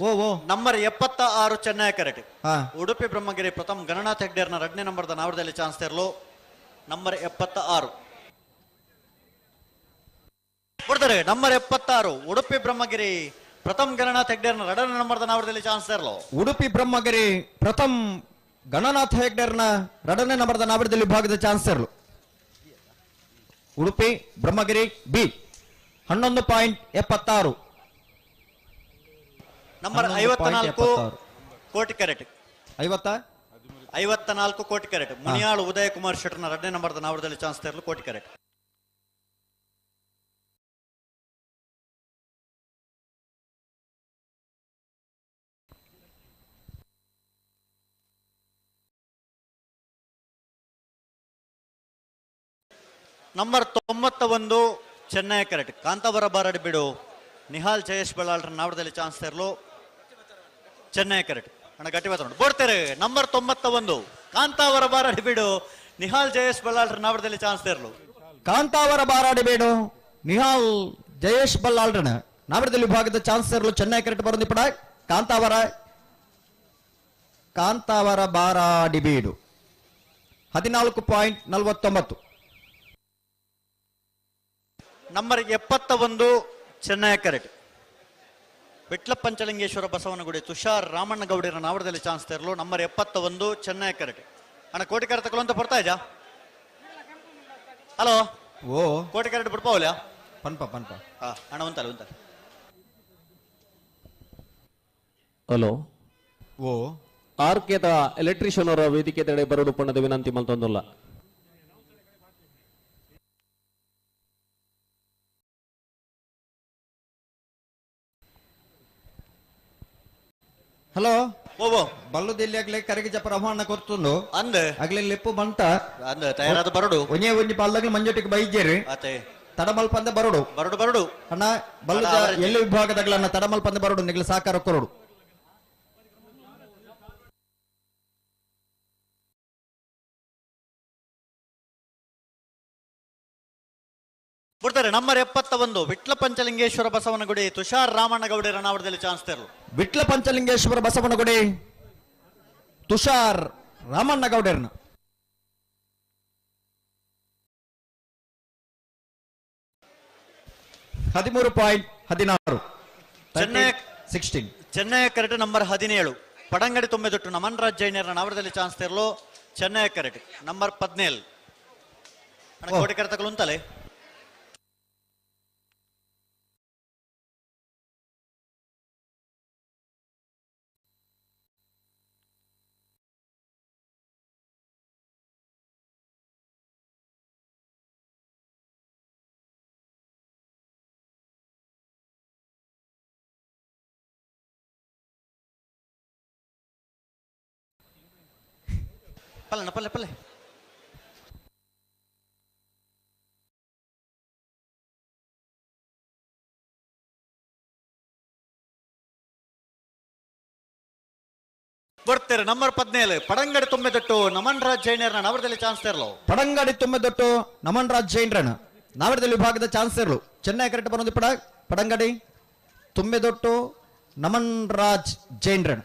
ಓ ಓ ನಂಬರ್ 76 ಚೆನ್ನೈ ಕರೆಕ್ಟ್. ಹಾ. ಉಡುಪಿ ಬ್ರಹ್ಮಗಿರಿ ಪ್ರಥಮ್ ಗಣನಾಥ್ ಹೆಗ್ಡೇರ್ನ 2ನೇ ನಂಬರ್ದ ನಾವರದಲ್ಲಿ ಚಾನ್ಸ್ ತೇರ್ಲು. ನಂಬರ್ 76 ಕೊಡ್ತಾರೆ. ನಂಬರ್ 76 ಉಡುಪಿ ಬ್ರಹ್ಮಗಿರಿ ಪ್ರಥಮ್ ಗಣನಾಥ್ ಹೆಗ್ಡೇರ್ನ 2ನೇ ನಂಬರ್ದ ನಾವರದಲ್ಲಿ ಚಾನ್ಸ್ ತೇರ್ಲು. ಉಡುಪಿ ಬ್ರಹ್ಮಗಿರಿ ಪ್ರಥಮ್ ಗಣನಾಥ್ ಹೆಗ್ಡೇರ್ನ 2ನೇ ನಂಬರ್ದ ನಾವರದಲ್ಲಿ ವಿಭಾಗದ ಚಾನ್ಸ್ ತೇರ್ಲು. ಉಡುಪಿ ಬ್ರಹ್ಮಗಿರಿ ಬಿ 11.76. ನಂಬರ್ ಹನ್ನೊಂದು ಪಾಯಿಂಟ್ 54 ಎಪ್ಪತ್ತಾರು. ಕೋಟಿ ಕ್ಯಾರೆಟ್. ಐವತ್ತ? 54 ಕೋಟಿ ಕ್ಯಾರೆಟ್. ಮುನಿಯಾಳು ಉದಯ ಕುಮಾರ್ ಶೆಟ್ಟರ್ನ 2ನೇ ನಂಬರ್ದ ನಾವರದಲ್ಲಿ ಚಾನ್ಸ್ ತೇರ್ಲು ಕೋಟಿ ಕ್ಯಾರೆಟ್. ನಂಬರ್ 91 ಚೆನ್ನೈ ಕ್ಯಾರೆಟ್. ಕಾಂತಾವರ ಬಾರಡಿ ಬಿಡು ನಿಹಾಲ್ ಜಯೇಶ್ ಬಳ್ಳಾಳ್ರ ನಾವರದಲ್ಲಿ ಚಾನ್ಸ್ ತೇರ್ಲು ಚೆನ್ನೈ ಕ್ಯಾರೆಟ್. ಅಣ್ಣ ಗಟ್ಟಿ ಮಾತಾಡೋಣ ಬೋಡ್ತಾರೆ. ನಂಬರ್ 91 ಕಾಂತಾವರ ಬಾರಾಡಿ ಬಿಡು ನಿಹಾಲ್ ಜಯೇಶ್ ಬಳ್ಳಾಳ್ರ ನಾವರದಲ್ಲಿ ಚಾನ್ಸ್ ತೇರ್ಲು. ಕಾಂತಾವರ ಬಾರಾಡಿ ಬೇಡು ನಿಹಾಲ್ ಜಯೇಶ್ ಬಲ್ಲಾಳ್ರನ ನಾವರದಲ್ಲಿ ವಿಭಾಗದ ಚಾನ್ಸ್ ತೇರ್ಲು ಚೆನ್ನೈ ಕ್ಯಾರೆಟ್ ಬರೋದಿಪ್ಪಡ. ಕಾಂತಾವರ ಬಾರಾಡಿ ಬೀಡು 14.49. ನಂಬರ್ 71 ಚೆನ್ನೈ ಕ್ಯಾರೆಟ್. ವಿಟ್ಲ ಪಂಚಲಿಂಗೇಶ್ವರ ಬಸವನಗುಡಿ ತುಷಾರ್ ರಾಮಣ್ಣಗೌಡರ ನಾವರದಲ್ಲಿ ಚಾನ್ಸ್ ತೇರ್ಲು. ನಂಬರ್ 71 ಚೆನ್ನೈ ಕ್ಯಾರೆಟ್. ಅಣ್ಣ ಕೋಟಿ ಕ್ಯಾರೆಟ್ ತಗೊಳ್ಳೋ ಅಂತ ಬರ್ತಾ ಇದ್ಯಾ? ಹಲೋ ಓ ಕೋಟಿ ಕ್ಯಾರೆಟ್ ಬಿಡ್ಪಾವಲ್ಯಾ? ಪನ್ಪ ಪನ್ಪ. ಹಾ ಅಣ್ಣ ಒಂತಲ್ಲ ಒಂತಲ್ಲ. ಹಲೋ ಓ ಆರ್ ಕೆದ ಎಲೆಕ್ಟ್ರಿಷಿಯನ್ ಅವರ ವೇದಿಕೆ ತಡೆ ಬರಡು ಪಣ್ಣದ ವಿನಂತಿ ಮಲ್ತೊಂದುಲ್ಲ. ಹಲೋ ಓ ಓ ಬಲ್ಲುದಿಲ್ಲಿ ಆಗ್ಲೇ ಕರಗಿ ಜಪ ರವಾನ ಕೊರ್ತುಂಡು ಅಂದ ಆಗ್ಲೇ ಲೆಪ್ಪು ಬಂತ ಅಂದ ತಯಾರಾದ ಬರಡು ಒಂಜೇ ಒಂಜಿ ಪಾಲ್ದಾಗ್ಲಿ ಮಂಜೊಟ್ಟಿಗೆ ಬೈಜೇರಿ ಆತೆ ತಡಮಲ್ಪಂದೆ ಬರಡು ಬರಡು ಬರಡು ಅಣ್ಣ ಬಲ್ಲು ಎಲ್ಲಿ ವಿಭಾಗದಾಗ್ಲ ಅಣ್ಣ ತಡಮಲ್ಪಂದೆ ಬರಡು ನಿಗ್ಲ ಸಾಕಾರ ಕೊರಡು. ಬಿಡ್ತಾರೆ. ನಂಬರ್ 71 ವಿಟ್ಲ ಪಂಚಲಿಂಗೇಶ್ವರ ಬಸವನಗುಡಿ ತುಷಾರ್ ರಾಮಣ್ಣಗೌಡರ ನಾವರದಲ್ಲಿ ಚಾನ್ಸ್ ತೇರ್ಲು. ವಿಟ್ಲ ಪಂಚಲಿಂಗೇಶ್ವರ ಬಸವನಗುಡಿ ತುಷಾರ್ ರಾಮಣ್ಣಗೌಡರನ್ನ 13.16. ಚೆನ್ನೈ 16. ಚೆನ್ನೈ ಕರೆಟ್ ನಂಬರ್ 17 ಪಡಂಗಡಿ ತುಂಬೆದೊಟ್ಟು ನಮನ್ ರಾಜ್ ಜೈನರ ನಾವರದಲ್ಲಿ ಚಾನ್ಸ್ ತೇರ್ಲು. ಚೆನ್ನೈ ಕರೆಟ್ ನಂಬರ್ 17. ಅಣ್ಣ ಕೋಟಿ ಕರೆ ತಗೊಳ್ಳುಂತಲೇ. ಪಲ್ಲೆ ಪಲ್ಲೆ ಪಲ್ಲೆ ಬರ್ತಾರೆ ನಂಬರ್ 17 ಪಡಂಗಡಿ ತುಂಬೆದೊಟ್ಟು ನಮನ್ ರಾಜ್ ಜೈನರ್ನ ನವರದಲ್ಲಿ ಚಾನ್ಸ್ ತರಲು. ಪಡಂಗಡಿ ತುಂಬೆದೊಟ್ಟು ನಮನ್ ರಾಜ್ ಜೈನರನ ನಾವರದಲ್ಲಿ ವಿಭಾಗದ ಚಾನ್ಸ್ ತರಲು. ಚೆನ್ನೈ ಕರೆಕ್ಟ್ ಬರೋದು ಪಡಂಗಡಿ ತುಂಬೆದೊಟ್ಟು ನಮನ್ ರಾಜ್ ಜೈನರನ್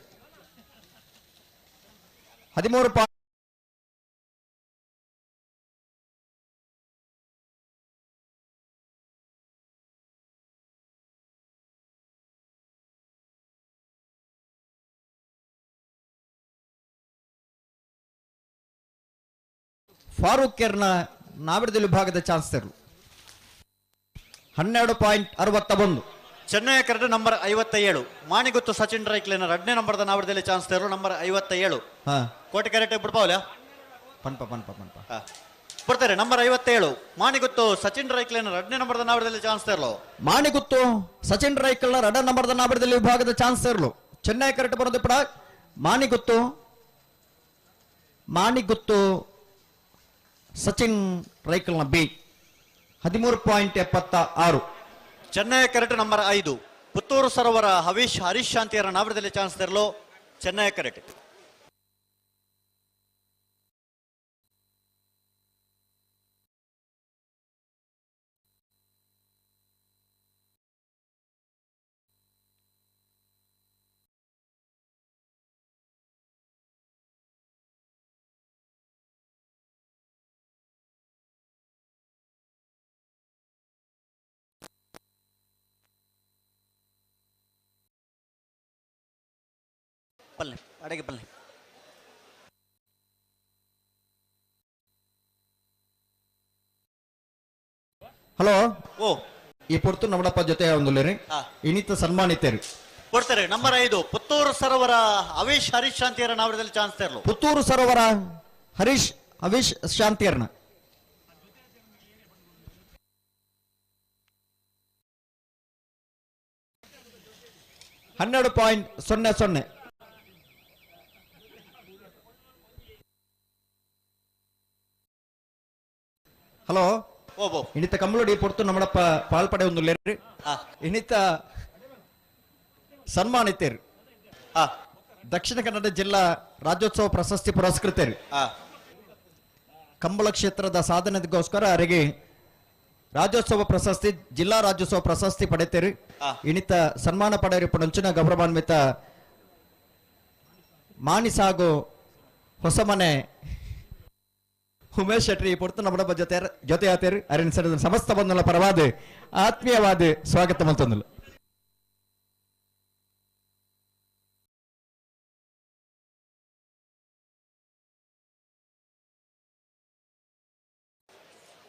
13. ಫಾರೂಕ್ ಕೆರ್ನ ನಾವಿಡದಲ್ಲಿ ವಿಭಾಗದ chancellor 12.61. Chennai curd number 57 ಮಾಣಿಗುತ್ತು Sachin ರೈಕ್ಲೇನ ಎರಡನೇ ನಂಬರ್ದ ನಾವಿಡದಲ್ಲಿ ಚಾನ್ಸಲರ್ ನಂಬರ್ 57. ಕೋಟೆ ಕರೆಕ್ಟ್ ಬಿಡ್ಪಾವಲ್ಲ ಪನ್ಪ ಪನ್ಪ ಪನ್ಪ ಬರ್ತಾರೆ ನಂಬರ್ 57 ಮಾಣಿಗುತ್ತು ಸಚಿನ್ ರೈಕ್ಲೇನ ಎರಡನೇ ನಂಬರ್ದ ನಾವಿಡದಲ್ಲಿ ಚಾನ್ಸಲರ್. ಮಾಣಿಗುತ್ತು ಸಚಿನ್ ರೈಕ್ಲನ ಎರಡನೇ ನಂಬರ್ದ ನಾವಿಡದಲ್ಲಿ ವಿಭಾಗದ ಚಾನ್ಸಲರ್. ಚೆನ್ನೈ ಕರೆಕ್ಟ್ ಬರೋದು ಪಡ ಮಾಣಿಗುತ್ತು ಮಾಣಿಗುತ್ತು ಸಚಿನ್ ರೈಕಲ್ನ ಬಿ 13.76. ಚೆನ್ನೈ ಕರೆಕ್ಟ್ ನಂಬರ್ 5 ಪುತ್ತೂರು ಸರೋವರ ಹರೀಶ್ ಹರೀಶ್ ಶಾಂತಿಯರ ನಾವರದಲ್ಲಿ ಚಾನ್ಸ್ ತರಲು ಚೆನ್ನೈ ಕರೆಕ್ಟ್. ಪಲ್ಲೆ ಅಡಗೆ ಪಲ್ಲೆ ಹಲೋ ಓ ಈ ಪೊರ್ತು ನಮ್ಮಡಪ್ಪ ಜೊತೆ ಒಂದುಲ್ಲೇರಿ ಇನ್ನಿತ ಸನ್ಮಾನಿತೇರಿ ಕೊಡ್ತಾರೆ ನಂಬರ್ 5 ಪುತ್ತೂರು ಸರೋವರ ಹರೀಶ್ ಹರೀಶ್ ಶಾಂತಿಯರ ನಾವರದಲ್ಲಿ ಚಾನ್ಸ್ ತರಲು. ಪುತ್ತೂರು ಸರೋವರ ಹರೀಶ್ ಹರೀಶ್ ಶಾಂತಿಯರ್ನ 12.00. ಹಲೋ ಇನ್ನಿತ ಕಮ್ಮಲೋಡಿ ಪೊರ್ತು ನಮ್ಮಡಪ್ಪ ಪಾಲ್ಪಡೆ ಒಂದು ಇನ್ನಿತ ಸನ್ಮಾನಿತೇರು ದಕ್ಷಿಣ ಕನ್ನಡ ಜಿಲ್ಲಾ ರಾಜ್ಯೋತ್ಸವ ಪ್ರಶಸ್ತಿ ಪುರಸ್ಕೃತರು ಕಂಬಳ ಕ್ಷೇತ್ರದ ಸಾಧನೆಗೋಸ್ಕರ ಅವರಿಗೆ ರಾಜ್ಯೋತ್ಸವ ಪ್ರಶಸ್ತಿ ಜಿಲ್ಲಾ ರಾಜ್ಯೋತ್ಸವ ಪ್ರಶಸ್ತಿ ಪಡೆತೇರು. ಇನ್ನಿತ ಸನ್ಮಾನ ಪಡೆಯರು ಪುಣಂಚಿನ ಗೌರವಾನ್ವಿತ ಮಾಣಿಸಾಗು ಹೊಸಮನೆ ಉಮೇಶ್ ಶೆಟ್ಟಿ ಪೊರ್ತು ನಮ್ಮ ಜೊತೆ ಜೊತೆ ಆತೇರು ಅರಿನ ಸಮಸ್ತ ಬಂಧುಗಳ ಪರವಾದ ಆತ್ಮೀಯವಾದ ಸ್ವಾಗತ ಮಂತಂದಲು.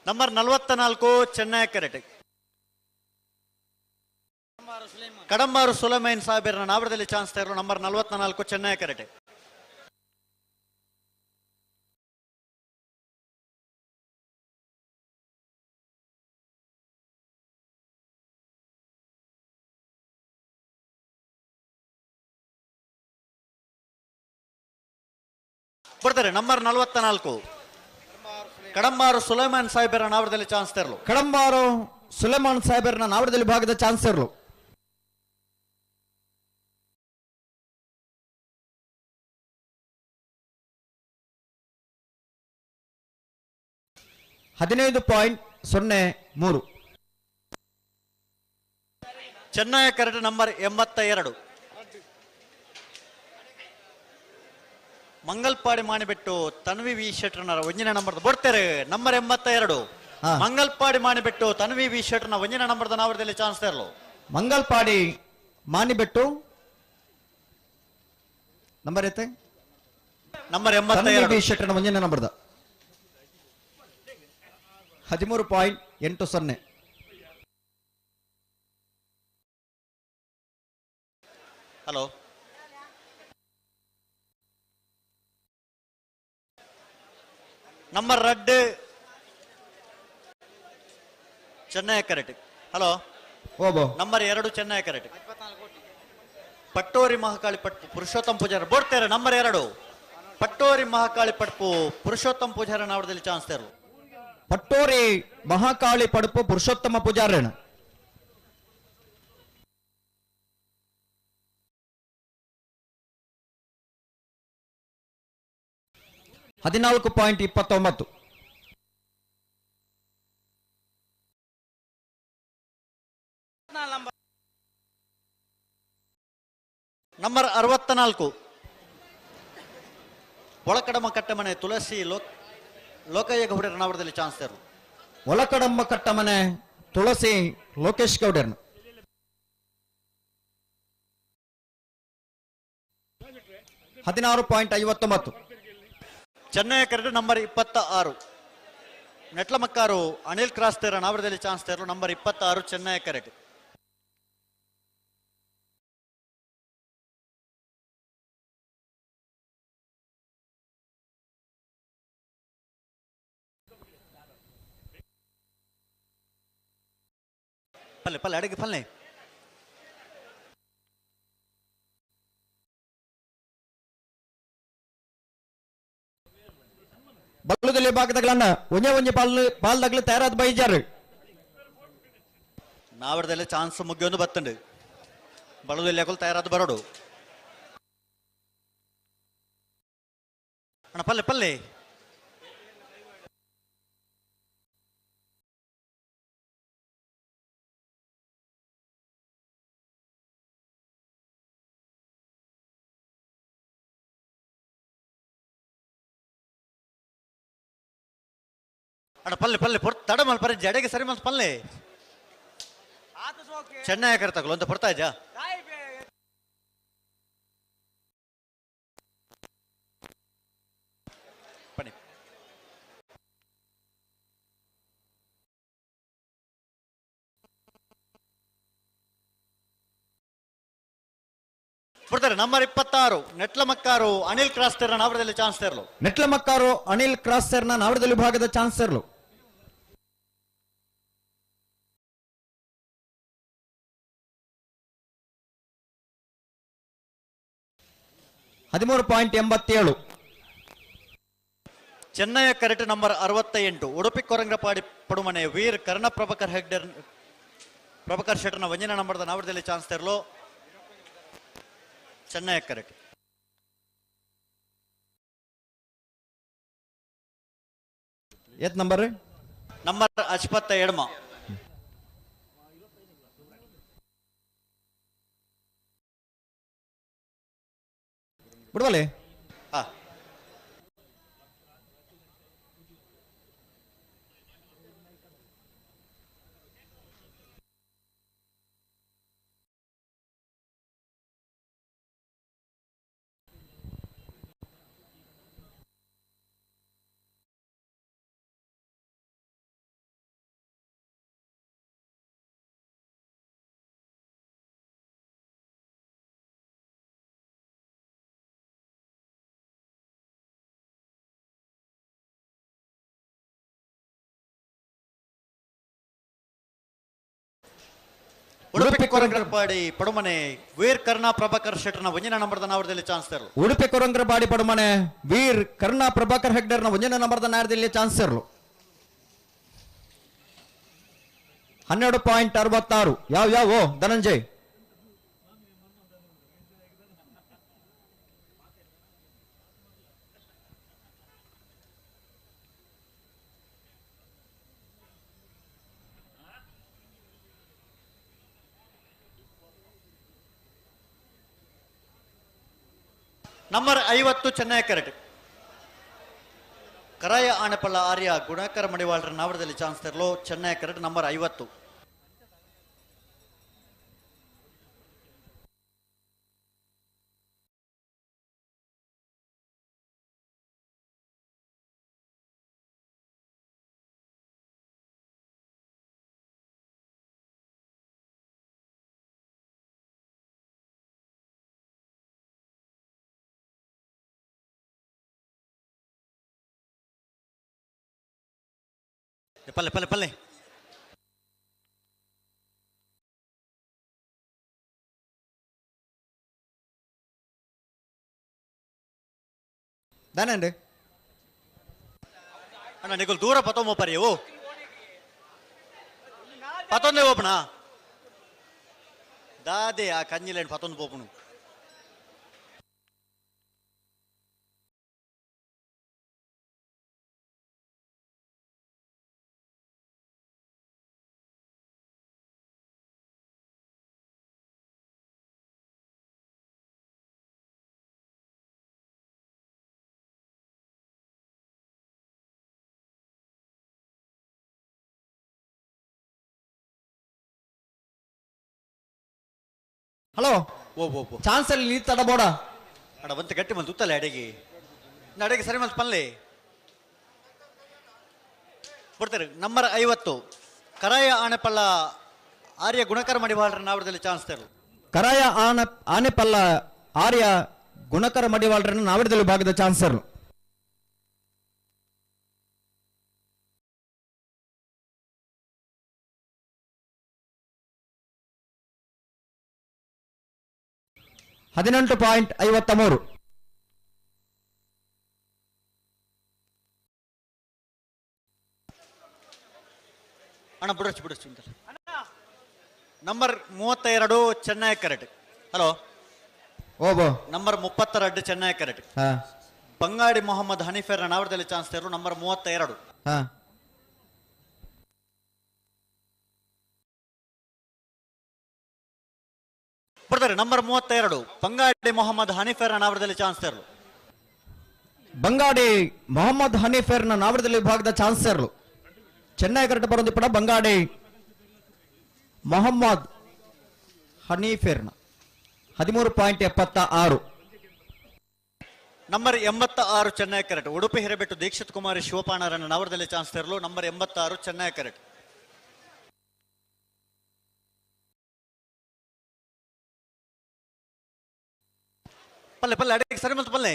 ನಂಬರ್ 44 ಚೆನ್ನೈ ಕರೆಕ್ಟ್ ಕಡಂಬಾರು ಸುಲೈಮೈನ್ ಸಾಹೇಬರ ನಾವರದಲ್ಲಿ ಚಾನ್ಸ್ ತರಲು ನಂಬರ್ 44 ಚೆನ್ನೈ ಕರೆಕ್ಟ್. ಬರ್ತಾರೆ ನಂಬರ್ 44 ಕಡಂಬಾರು ಸುಲೈಮಾನ್ ಸಾಹೇಬರ ನಾವರದಲ್ಲಿ ಚಾನ್ಸ್ ತರಲು. ಕಡಂಬಾರು ಸುಲೈಮಾನ್ ಸಾಹೇಬರ ನಾವರದಲ್ಲಿ ಭಾಗದ ಚಾನ್ಸ್ ತರಲು. 15.03. ಚೆನ್ನೈ ಕರೆಕ್ಟ್ ನಂಬರ್ 82 ಮಂಗಲ್ಪಾಡಿ ಮಾಣಿಬೆಟ್ಟು ತನ್ವಿ ವಿ ಶೆಟ್ಟರ್ನ ಒಂಜಿನ ನಂಬರ್ ಬರ್ತಾರೆ ನಂಬರ್ 82 ಮಂಗಲ್ಪಾಡಿ ಮಾಣಿಬೆಟ್ಟು ತನ್ವಿ ವಿ ಶೆಟ್ಟರ್ನ ಒಂಜಿನ ನಂಬರ್ದ ನಾವರದಲ್ಲಿ ಚಾನ್ಸ್ ತರಲು. ಮಂಗಲ್ಪಾಡಿ ಮಾಣಿಬೆಟ್ಟು ನಂಬರ್ ಐತೆ ನಂಬರ್ 82 ವಿ ಶೆಟ್ಟರ್ನ ಒಂಜಿನ ನಂಬರ್ದ 13.80. ಹಲೋ ನಂಬರ್ 2 ಚೆನ್ನೈ ಕರೆಕ್ಟ್. ಹಲೋ ನಂಬರ್ 2 ಚೆನ್ನೈ ಕರೆಕ್ಟ್. ಪಟ್ಟೋರಿ ಮಹಾಕಾಳಿ ಪಟ್ಟು ಪುರುಷೋತ್ತಮ ಪೂಜಾರಿ ಬರ್ತಾರೆ ನಂಬರ್ 2 ಪಟ್ಟೋರಿ ಮಹಾಕಾಳಿ ಪಡ್ಪು ಪುರುಷೋತ್ತಮ ಪೂಜಾರನ ಅವರದಲ್ಲಿ ಚಾನ್ಸ್ ತೇರು. ಪಟ್ಟೋರಿ ಮಹಾಕಾಳಿ ಪಡುಪು ಪುರುಷೋತ್ತಮ ಪೂಜಾರಣ. 14.29. ನಂಬರ್ 64 ಒಳಕಡಮ ಕಟ್ಟಮನೆ ತುಳಸಿ ಲೋಕಯ್ಯ ಗೌಡರ ನಾವರದಲ್ಲಿ ಚಾನ್ಸ್ ತೇರು. ಒಳಕಡಂಬ ಕಟ್ಟಮನೆ ತುಳಸಿ Lokesh ಗೌಡರ್ನ. 16.59. Chennai curd number 26 Netlamakkaru Anil cross ತೇರ ನಾವರದಲ್ಲಿ chance ತೇರು. ನಂಬರ್ 26 ಚೆನ್ನೈ ಕರೆಟ್. ಪಲ್ಲೆ ಪಲ್ಲೆ ಅಡಿಗೆ ಪಲ್ಲೆ. ಬಲ್ಲುದಲ್ಲಿ ಭಾಗದಗಳನ್ನ ಒಂಜೆ ಒಂಜೆ ಪಾಲ್ ಪಾಲ್ದಾಗ್ಲು ತಯಾರಾದ ಬೈಜಾರು. ನಾವರದಲ್ಲಿ ಚಾನ್ಸ್ ಮುಗಿಯೊಂದು ಬತ್ತಂಡು ಬಲ್ಲುದಲ್ಲಿ ಯಾಕಲ್ ತಯಾರಾದ ಬರೋಡು. ಅಣ್ಣ ಪಲ್ಲೆ ಪಲ್ಲೆ. ಅಣ್ಣ ಪಲ್ಲೆ ಪಲ್ಲೆ ತಡ ಮಲ್ಪ ಜಡೆಗೆ ಸರಿ ಮಲ್ಪ ಪಲ್ಲೆ. ಚೆನ್ನೈ ಕರ್ತಗಲು ಅಂತ ಪಡ್ತಾ ಇದ್ಯಾ? ಬನ್ನಿ. ಬಿಡ್ತಾರೆ ನಂಬರ್ 26 ನೆಟ್ಲಮಕ್ಕಾರು ಅನಿಲ್ ಕ್ರಾಸ್ ತೇರ್ನ ನಾವರದಲ್ಲಿ ಚಾನ್ಸ್ ತೇರ್ಲು. ನೆಟ್ಲಮಕ್ಕಾರು ಅನಿಲ್ ಕ್ರಾಸ್ ತೇರ್ನ ನಾವರದಲ್ಲಿ ವಿಭಾಗದ ಚಾನ್ಸ್ ತೇರ್ಲು. 13.87. ಚೆನ್ನೈಯ ಕರೆಟ್ ನಂಬರ್ 68 ಉಡುಪಿ ಕೊರಂಗ್ರಪಾಡಿ ಪಡುಮನೆ ವೀರ್ ಕರ್ಣ ಪ್ರಭಾಕರ್ ಹೆಗ್ಡೆರ್ ಪ್ರಭಾಕರ್ ಶೆಟ್ಟರ್ನ ವಂಜನ ನಂಬರ್ದ ನಾವರದಲ್ಲಿ ಚಾನ್ಸ್ ತೇರ್ಲು. ಚೆನ್ನೈ ಕರೆಟ್. ಏತ್ ನಂಬರ್? ನಂಬರ್ ಅಶ್ಪತ್ತ ಎಡ್ಮ. ಬಿಡುವಲೆ? ಹಾ. ಉಡುಪಿ ಕೊರಂಗ್ರಪಾಡಿ ಪಡುಮನೆ ವೀರ್ ಕರ್ಣ ಪ್ರಭಾಕರ್ ಶೆಟ್ಟರ್ನ ಒಂಜಿನ ನಂಬರ್ದ ನಾವರದಲ್ಲಿ ಚಾನ್ಸ್ ತೇರ್ಲು. ಉಡುಪಿ ಕೊರಂಗ್ರಪಾಡಿ ಪಡುಮನೆ ವೀರ್ ಕರ್ಣ ಪ್ರಭಾಕರ್ ಹೆಗ್ಡರ್ನ ಒಂಜಿನ ನಂಬರ್ದ ನಾವರದಲ್ಲಿ ಚಾನ್ಸ್ ತೇರ್ಲು. 12.66. ಯಾವ ಯಾವ ಧನಂಜಯ್? ನಂಬರ್ 50 ಚೆನ್ನೈ ಕರೆಟ್. ಕರಾಯ ಆಣೆಪಳ್ಳ ಆರ್ಯ ಗುಣಾಕರ ಮಡಿವಾಳರ ನಾವರದಲ್ಲಿ ಚಾನ್ಸ್ ತರಲು. ಚೆನ್ನೈ ಕರೆಟ್ ನಂಬರ್ 50. ಪಲ್ಲೆ ಪಲ್ಲೆ ಪಲ್ಲೆ. ದಾನಂಡ್ ಅಣ್ಣ ನಿಕುಲ್ ದೂರ ಪತ್ತೊಂಬ ಪರಿಯವು ಪತ್ತೊಂದೇ ಓಪಣ ದಾದೆ ಆ ಕಂಜಿಲೇನ್ ಪತ್ತೊಂದು ಪೋಪುನು. ಹಲೋ ಓ ಓ ಓ ಚಾನ್ಸ್ ಅಲ್ಲಿ ನೀ ತಡಬೋಡ. ಅಣ್ಣ ಒಂತ ಗಟ್ಟಿ ಮಂತ್ ಉತ್ತಲ್ಲ ಅಡಿಗೆ ಅಡಿಗೆ ಸರಿ ಮಂತ್ ಪನ್ಲೆ ಕೊಡ್ತಾರೆ. ನಂಬರ್ 50 ಕರಾಯ ಆನೆಪಲ್ಲ ಆರ್ಯ ಗುಣಕರ ಮಡಿವಾಳ್ರ ನಾವಡದಲ್ಲಿ ಚಾನ್ಸ್ ತರು. ಕರಾಯ ಆನೆಪಲ್ಲ ಆರ್ಯ ಗುಣಕರ ಮಡಿವಾಳ್ರನ್ನು ನಾವಡದಲ್ಲಿ ವಿಭಾಗದ ಚಾನ್ಸರ್. 18.53. ಅಣ್ಣ ಬಿಡೋಚ್ ಬಿಡೋಚ್ ಅಂತ. ನಂಬರ್ 32 ಚೆನ್ನೈ ಕರೆಟ್. ಹಲೋ ಓಬೋ ನಂಬರ್ 32 ಚೆನ್ನೈ ಕರೆಟ್. ಬಂಗಾಡಿ ಮೊಹಮ್ಮದ್ ಹನೀಫೆರ್ ನಾವಡದಲ್ಲಿ ಚಾನ್ಸ್ ತರು. ನಂಬರ್ 32. ಬರ್ತಾರೆ. ನಂಬರ್ 32 ಬಂಗಾಡಿ ಮೊಹಮ್ಮದ್ ಹನೀಫೆರ್ ನಾವಡದಲ್ಲಿ ಚಾನ್ಸ್ ತರಲು. ಬಂಗಾಡಿ ಮೊಹಮ್ಮದ್ ಹನೀಫೆರ್ ನಾವಡದಲ್ಲಿ ವಿಭಾಗದ ಚಾನ್ಸರ್. ಚೆನ್ನೈ ಕರೆಟ್ ಬರೋದಿಪ್ಪಡ ಬಂಗಾಡಿ ಮೊಹಮ್ಮದ್ ಹನೀಫೆರ್ನ 13.76. ನಂಬರ್ 86 ಚೆನ್ನೈ ಕರೆಟ್. ಉಡುಪಿ ಹಿರೇಬೆಟ್ಟು ದೀಕ್ಷಿತ್ ಕುಮಾರಿ ಶಿವಪಾಣರನ್ನು ನಾವಡದಲ್ಲಿ ಚಾನ್ಸ್ ತರಲು. ನಂಬರ್ 86 ಚೆನ್ನೈ ಕರೆಟ್. ಪಲ್ಲೆ ಪಲ್ಲೆ ಅಡಿಗೆ ಸರಿ ಮತ್ತು ಪಲ್ಲೆ.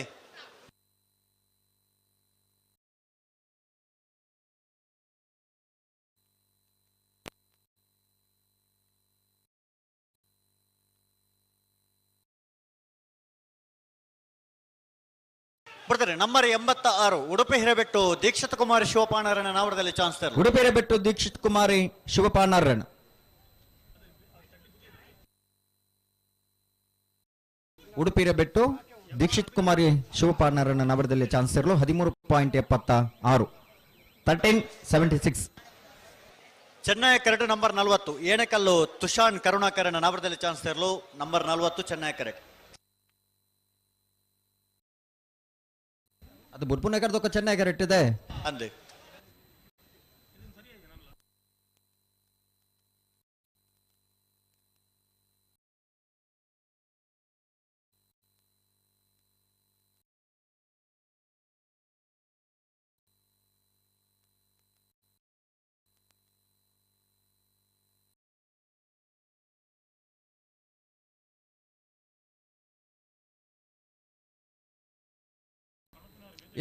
ಬರ್ತಾರೆ. ನಂಬರ್ 86 ಉಡುಪಿ ಹಿರೇಬೆಟ್ಟು ದೀಕ್ಷಿತ್ ಕುಮಾರಿ ಶಿವಪಾಣರನ್ನ ನಾವಡದಲ್ಲಿ ಚಾನ್ಸ್ ತರಲು. ಉಡುಪಿ ಹಿರೇಬೆಟ್ಟು ದೀಕ್ಷಿತ್ ಕುಮಾರಿ ಶಿವಪಾಣರನ್ನ. ಉಡುಪಿ ಹಿರೇಬೆಟ್ಟು ದೀಕ್ಷಿತ್ ಕುಮಾರಿ ಶಿವಪಾಣರನ್ನ ನವರದಲ್ಲಿ ಚಾನ್ಸ್ ಇರಲು 13.76. 13.76. ಚೆನ್ನೈ ಕರೆಟ್ ನಂಬರ್ 40 ಏಣಕಲ್ಲು ತುಷಾನ್ ಕರುಣಾಕರನ ನವರದಲ್ಲಿ ಚಾನ್ಸ್ ಇರಲು. ನಂಬರ್ 40 ಚೆನ್ನೈ ಕರೆಟ್. ಅದು ಬುರ್ಪುನಗರದೊಕ್ಕ ಚೆನ್ನೈ ಕರೆಕ್ಟ್ ಇದೆ ಅಂದೆ.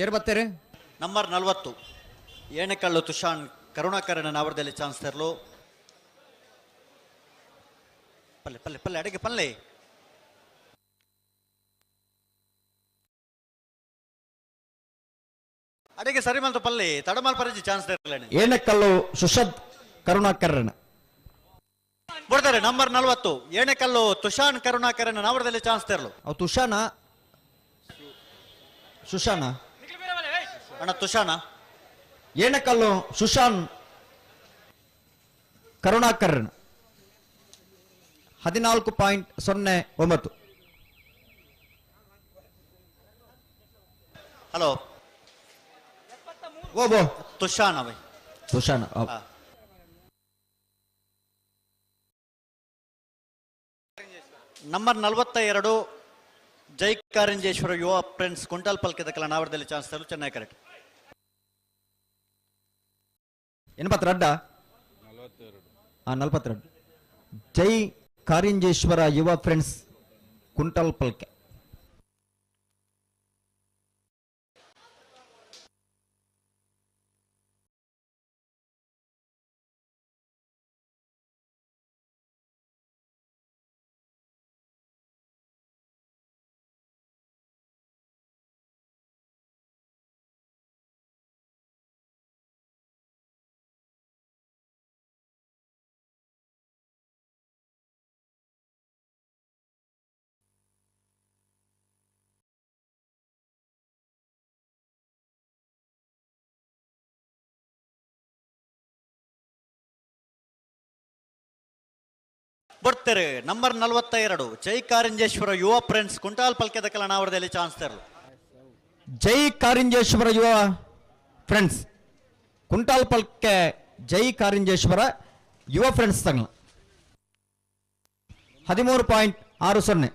ಏರ್ ಬರ್ತಾರೆ? ನಂಬರ್ 40 ಏಣಕಲ್ಲು ತುಷಾನ್ ಕರುಣಾಕರಣ ನಾವರದಲ್ಲಿ ಚಾನ್ಸ್ ತರಲು. ಪಲ್ಲೆ ಪಲ್ಲೆ ಪಲ್ಲೆ ಅಡಿಗೆ ಪಲ್ಲೆ. ಅಡಿಗೆ ಸರಿ ಮಂತು ಪಲ್ಲೆ ತಡಮಾಲ್ ಪರಜಿ ಚಾನ್ಸ್ ತರಲೇನೆ. ಏಣಕಲ್ಲು ಸುಷದ್ ಕರುಣಾಕರಣ ಬರ್ತಾರೆ. ನಂಬರ್ 40 ಏಣಕಲ್ಲು ತುಷಾನ್ ಕರುಣಾಕರಣ ನಾವರದಲ್ಲಿ ಚಾನ್ಸ್ ತರಲು. ಅವ್ ತುಷಾನ ಸುಶಾನ ಅಣ್ಣ ತುಷಾನ. ಏನಕಲ್ಲು ಸುಶಾನ್ ಕರುಣಾಕರನ್ 14.09. ಹಲೋ ಓಬೋ ತುಷಾನ್ ಅವೇ ತುಷಾನ್. ನಂಬರ್ 42 ಜೈ ಕಾರಂಜೇಶ್ವರ ಯುವ ಫ್ರೆಂಡ್ಸ್ ಕುಂಟಾಲ್ ಪಲ್ಕೆದ ಕಲ ನಾವರದಲ್ಲಿ ಚಾನ್ಸ್ ತರಲು ಚೆನ್ನೈ ಕರೆಕ್ಟ್. 82 42 ಜೈ ಕಾರಿಂಜೇಶ್ವರ ಯುವ ಫ್ರೆಂಡ್ಸ್ ಕುಂಟಾಲ್ ಪಲ್ಕೆ. ಬರ್ತಾರೆ ನಂಬರ್ 42 ಜೈ ಕಾರಂಜೇಶ್ವರ ಯುವ ಫ್ರೆಂಡ್ಸ್ ಕುಂಟಾಲ್ ಪಲ್ಕೆದ ಕಲನಾವರದಲ್ಲಿ ಚಾನ್ಸ್ ತರಲು. ಜೈ ಕಾರಿಂಜೇಶ್ವರ ಯುವ ಫ್ರೆಂಡ್ಸ್ ಕುಂಟಾಲ್ ಪಲ್ಕೆ ಜೈ ಕಾರಿಂಜೇಶ್ವರ ಯುವ ಫ್ರೆಂಡ್ಸ್ ತಂಗ್ಲ 13.60.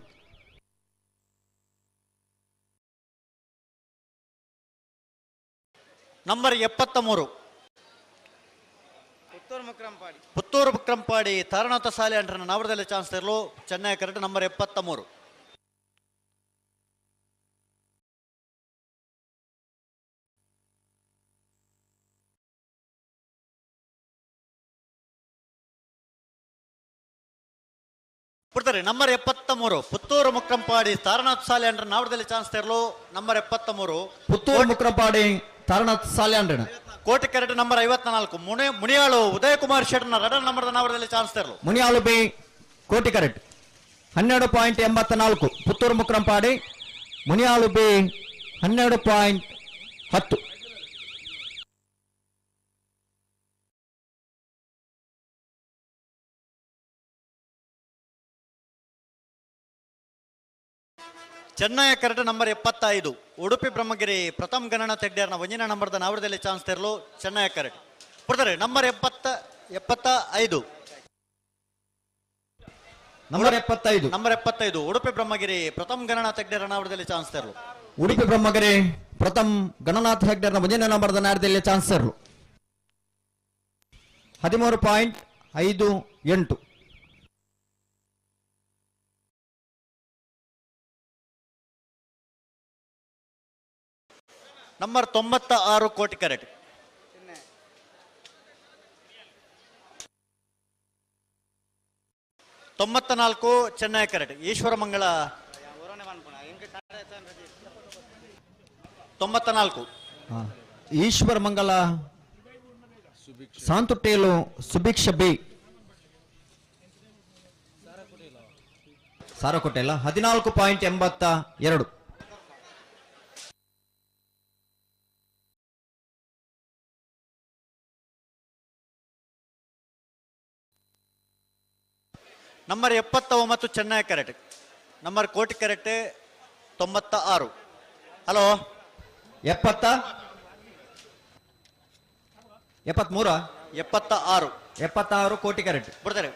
ನಂಬರ್ 73 ಪುತ್ತೂರು ಮುಕ್ರಂಪಾಡಿ ತಾರನಾಥ ಸಾಲೆ ಅಂಟ್ರನ ನಾವರದಲ್ಲಿ ಚಾನ್ಸ್ ತರಲು ಚೆನ್ನೈ ಕರೆಕ್ಟ್ ನಂಬರ್ 73. ಬಿಡ್ತಾರೆ ನಂಬರ್ 73 ಪುತ್ತೂರು ಮುಕ್ರಂಪಾಡಿ ತಾರನಾಥ್ ಸಾಲೆ ಅಂಡ್ರ ನಾವರದಲ್ಲಿ ಚಾನ್ಸ್ ತರಲು ನಂಬರ್ 73 ಪುತ್ತೂರು ಮುಕ್ರಂಪಾಡಿ ತಾರನಾಥ್ ಸಾಲೆ ಅಂಡ್ರನ. ಕೋಟೆ ಕರೆಕ್ಟ್ ನಂಬರ್ 54 ಮುನಿಯಾಳು ಉದಯ ಕುಮಾರ್ ಶೆಟ್ಟರ್ನ ರಡನ್ ನಂಬರ್ ನಾವರದಲ್ಲಿ ಚಾನ್ಸ್ ತರಲು. ಮುನಿಯಾಳು ಬಿ ಕೋಟಿ ಕರೆಕ್ಟ್ 12.84 ಪುತ್ತೂರು ಮುಕ್ರಂಪಾಡಿ ಮುನಿಯಾಳು ಬಿ 12.10. ಚೆನ್ನೈ ಕರೆಕ್ಟ್ ನಂಬರ್ 75 ಉಡುಪಿ ಬ್ರಹ್ಮಗಿರಿ ಪ್ರಥಮ್ ಗಣನ ತೆಗ್ಡೇರ್ನ ಒಂಜಿನ ನಂಬರ್ದ ನಾವರದಲ್ಲಿ ಚಾನ್ಸ್ ತೆರಲು ಚೆನ್ನೈ ಕರೆಕ್ಟ್ ಕೊಡ್ತಾರೆ number 75. Number 75 number 75 Udupi Brahmagiri Pratham Gananatha ಹೆಗ್ಡೆರ ನಾವರದಲ್ಲಿ ಚಾನ್ಸ್ ತೆರಲು. ಉಡುಪಿ ಬ್ರಹ್ಮಗಿರಿ ಪ್ರಥಮ್ ಗಣನಾಥ ಹೆಗ್ಡೆರ್ನ ಒಂಜಿನ ನಂಬರ್ದ ನಾವರದಲ್ಲಿ ಚಾನ್ಸ್ ತೆರಲು 13.58. ನಂಬರ್ 96 ಕೋಟಿ ಕರೆಕ್ಟ್ 94 ಚೆನ್ನೈ ಕರೆಕ್ಟ್ ಈಶ್ವರ ಮಂಗಳ 94 ಈಶ್ವರ ಮಂಗಲ ಸಾಂತುಟೇಲು ಸುಭಿಕ್ಷ ಬಿ ಸಾರಕೋಟೆಲ್ಲ 14.82. ನಂಬರ್ 79 ಚೆನ್ನೈ ಕರೆಕ್ಟ್ ನಂಬರ್ ಕೋಟಿ ಕರೆಕ್ಟ್ 96. ಹಲೋ 73 76 76 ಕೋಟಿ ಕರೆಕ್ಟ್ ಬಿಡ್ತಾರೆ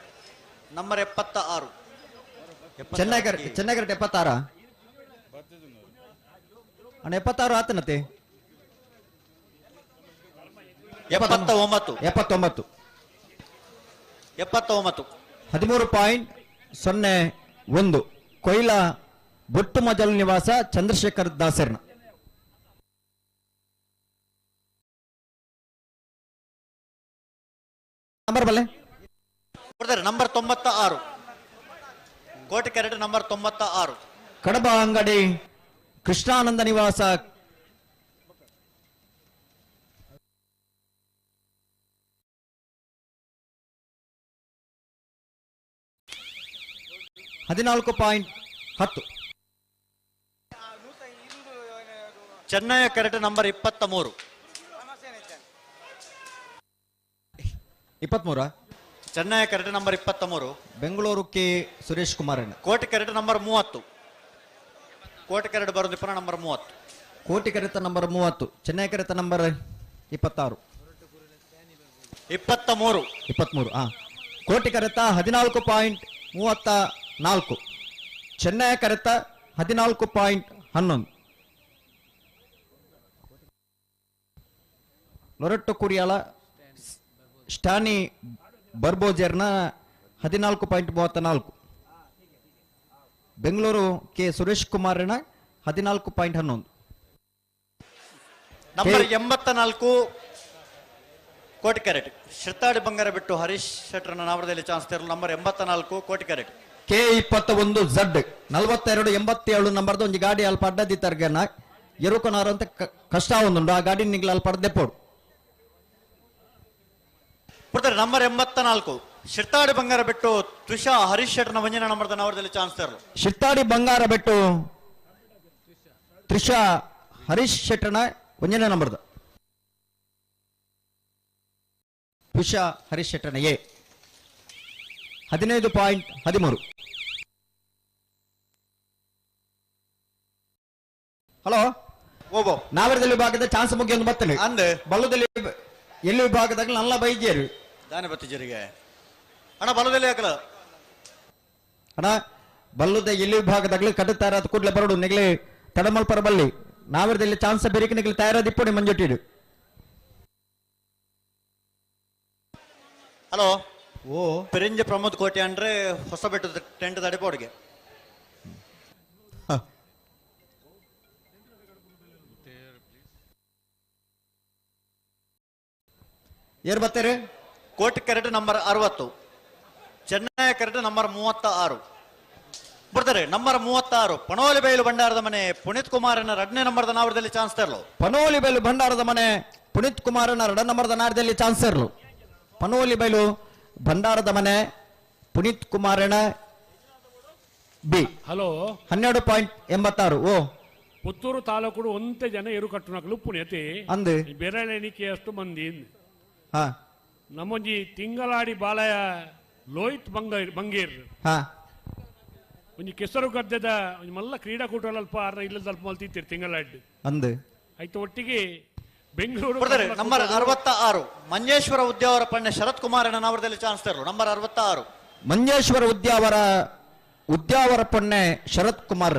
ನಂಬರ್ 76 ಚೆನ್ನೈ ಕರೆಕ್ಟ್ ಚೆನ್ನೈ ಕರೆಕ್ಟ್ 76 ಅಣ್ಣ 76 ಆತನತೆ 79 79 79 13.01 ಕೊಯ್ಲ ಬೊಟ್ಟು ಮಜಲ್ ನಿವಾಸ ಚಂದ್ರಶೇಖರ್ ದಾಸರ್ನ. ನಂಬರ್ ಬಲ್ಲೆ ನಂಬರ್ 96 ಕೋಟಿ ಕರೆಕ್ಟ್ ನಂಬರ್ 96 ಕಡಬ ಅಂಗಡಿ ಕೃಷ್ಣಾನಂದ ನಿವಾಸ 14.10. ಚೆನ್ನೈ ಕರೆಕ್ಟ್ number 23 23 Chennai correct number 23 Bengaluru K Suresh Kumar ಕೋಟಿ ಕರೆಕ್ಟ್ ನಂಬರ್ 30 ಕೋಟಿ ಕರೆಕ್ಟ್ ಬರೋದು ನಂಬರ್ 30 ಕೋಟಿ ಕರೆತ ನಂಬರ್ 30 ಚೆನ್ನೈ ಕರೆತ ನಂಬರ್ 26 23 23 ಕೋಟಿ ಕರೆತ 14.34 ಚೆನ್ನೈ ಕರೆತ 14.11. ಲೊರೆಟ್ಟೊ ಕುರಿಯಾಳ ಸ್ಟಾನಿ ಬರ್ಬೋಜರ್ನ 14.34. ಬೆಂಗಳೂರು ಕೆ ಸುರೇಶ್ ಕುಮಾರ್ನ 14.11. ನಂಬರ್ 84 ಕೋಟಿ ಕ್ಯಾರೆಟ್ ಶ್ರಿತಾಡಿ ಬಂಗಾರ ಬಿಟ್ಟು ಹರೀಶ್ ಶೆಟ್ಟರ್ನ ನಾವರದಲ್ಲಿ ಚಾನ್ಸ್ ತರಲು ನಂಬರ್ 84 ಕೋಟಿ ಕ್ಯಾರೆಟ್ ಕೆ 21 ಝಡ್ 42 87 ನಂಬರ್ದ ಒಂಜಿ ಗಾಡಿ ಅಲ್ಪ ಅಡ್ಡದಿ ತರ್ಗನ ಎರುಕೊನಾರು ಅಂತ ಕಷ್ಟ ಒಂದುಂಡು ಆ ಗಾಡಿ ನಿಗ್ಲ ಅಲ್ಪ ಅಡ್ದೆ ಪೋಡು ಕೊಡ್ತಾರೆ ನಂಬರ್ 84 ಶಿರ್ತಾಡಿ ಬಂಗಾರ ಬಿಟ್ಟು ತುಷಾ ಹರೀಶ್ ಶೆಟ್ಟರ್ನ ಒಂಜಿನ ನಂಬರ್ದ ನಾವರದಲ್ಲಿ ಚಾನ್ಸ್ ತರಲು ಶಿರ್ತಾಡಿ ಬಂಗಾರ ಬಿಟ್ಟು ತ್ರಿಷಾ ಹರೀಶ್ ಶೆಟ್ಟರ್ನ ಒಂಜನೇ ನಂಬರ್ದ ತುಷಾ ಹರೀಶ್ ಶೆಟ್ಟರ್ನ ಎ 15.13. ಹಲೋ ಓಬೋ ನಾವರದಲ್ಲಿ ವಿಭಾಗದ ಚಾನ್ಸ್ ಮುಗಿಯೊಂದು ಬತ್ತನೆ ಅಂದ್ ಬಲ್ಲದಲ್ಲಿ ಎಲ್ಲಿ ವಿಭಾಗದಾಗ ನಲ್ಲ ಬೈಜೇರು ದಾನೆ ಬತ್ತಿಜರಿಗೆ ಅಣ್ಣ ಬಲ್ಲದಲ್ಲಿ ಹಾಕಲ ಅಣ್ಣ ಬಲ್ಲದ ಎಲ್ಲಿ ವಿಭಾಗದಾಗಲಿ ಕಟ್ಟುತ್ತಾರ ಅದು ಕೂಡಲೇ ಬರಡು ನೆಗಲಿ ತಡಮಲ್ಪರ ಬಲ್ಲಿ ನಾವರದಲ್ಲಿ ಚಾನ್ಸ್ ಬೇರಿಕೆ ನೆಗಲಿ ತಯಾರಾದಿಪ್ಪು ನಿಮ್ಮ ಮಂಜುಟ್ಟಿಡು. ಹಲೋ ಓ ಪೆರಿಂಜ ಪ್ರಮೋದ್ ಕೋಟೆ ಅಂದ್ರೆ ಹೊಸಬೆಟ್ಟದ ಟೆಂಟ್ ತಡಿಪೋಡಿಗೆ. ಏರ್ ಬರ್ತಾರೆ? ಕೋಟಿ ಕರೆಟ್ ನಂಬರ್ 60, ಚೆನ್ನೈ ಕರೆಟ್ ನಂಬರ್ 36 ಬರ್ತಾರೆ. ನಂಬರ್ 36 ಪಣೋಲಿ ಬೈಲು ಭಂಡಾರದ ಮನೆ ಪುನೀತ್ ಕುಮಾರನ 2ನೇ ನಂಬರ್ದ ನಾವರದಲ್ಲಿ ಚಾನ್ಸ್ ತರಲು. ಪಣೋಲಿ ಬೈಲು ಭಂಡಾರದ ಮನೆ ಪುನೀತ್ ಕುಮಾರನ 2 ನಂಬರ್ದ ನಾಡದಲ್ಲಿ ಚಾನ್ಸ್ ತರಲು. ಪಣೋಲಿ ಬೈಲು ಭಂಡಾರದ ಮನೆ ಪುನೀತ್ ಕುಮಾರನ ಬಿ. ಹಲೋ 12.86. ಓ ಪುತ್ತೂರು ತಾಲೂಕು ಒಂತೆ ಜನ ಎರು ಕಟ್ಟುನಕಲು ಪುಣ್ಯತಿ ಅಂದು ಬೆರಳೆಣಿಕೆ ಅಷ್ಟು ಮಂದಿ. ನಮ್ಮೊಂಜಿ ತಿಂಗಳಾಡಿ ಬಾಲಯ ಲೋಹಿತ್ ಬಂಗೇರ್ ಒಂಜಿ ಕೆಸರು ಗದ್ದೆದ ಒಂಜಿ ಮಲ್ಲ ಕ್ರೀಡಾಕೂಟ ಅಲ್ಪ ಆರ್ನ ಇಲ್ಲದ ಅಲ್ಪ ಮಲ್ತಿತ್ತೀರಿ ತಿಂಗಳಾಡಿ ಅಂದು ಆಯ್ತು. ಒಟ್ಟಿಗೆ ಬೆಂಗಳೂರು ನಂಬರ್ 66 ಮಂಜೇಶ್ವರ ಉದ್ಯಾವರ ಪಣ್ಯ ಶರತ್ ಕುಮಾರ್ ಅವರದಲ್ಲಿ ಚಾನ್ಸ್ ತರಲು. ನಂಬರ್ 66 ಮಂಜೇಶ್ವರ ಉದ್ಯಾವರ ಪೊನ್ನೆ ಶರತ್ ಕುಮಾರ್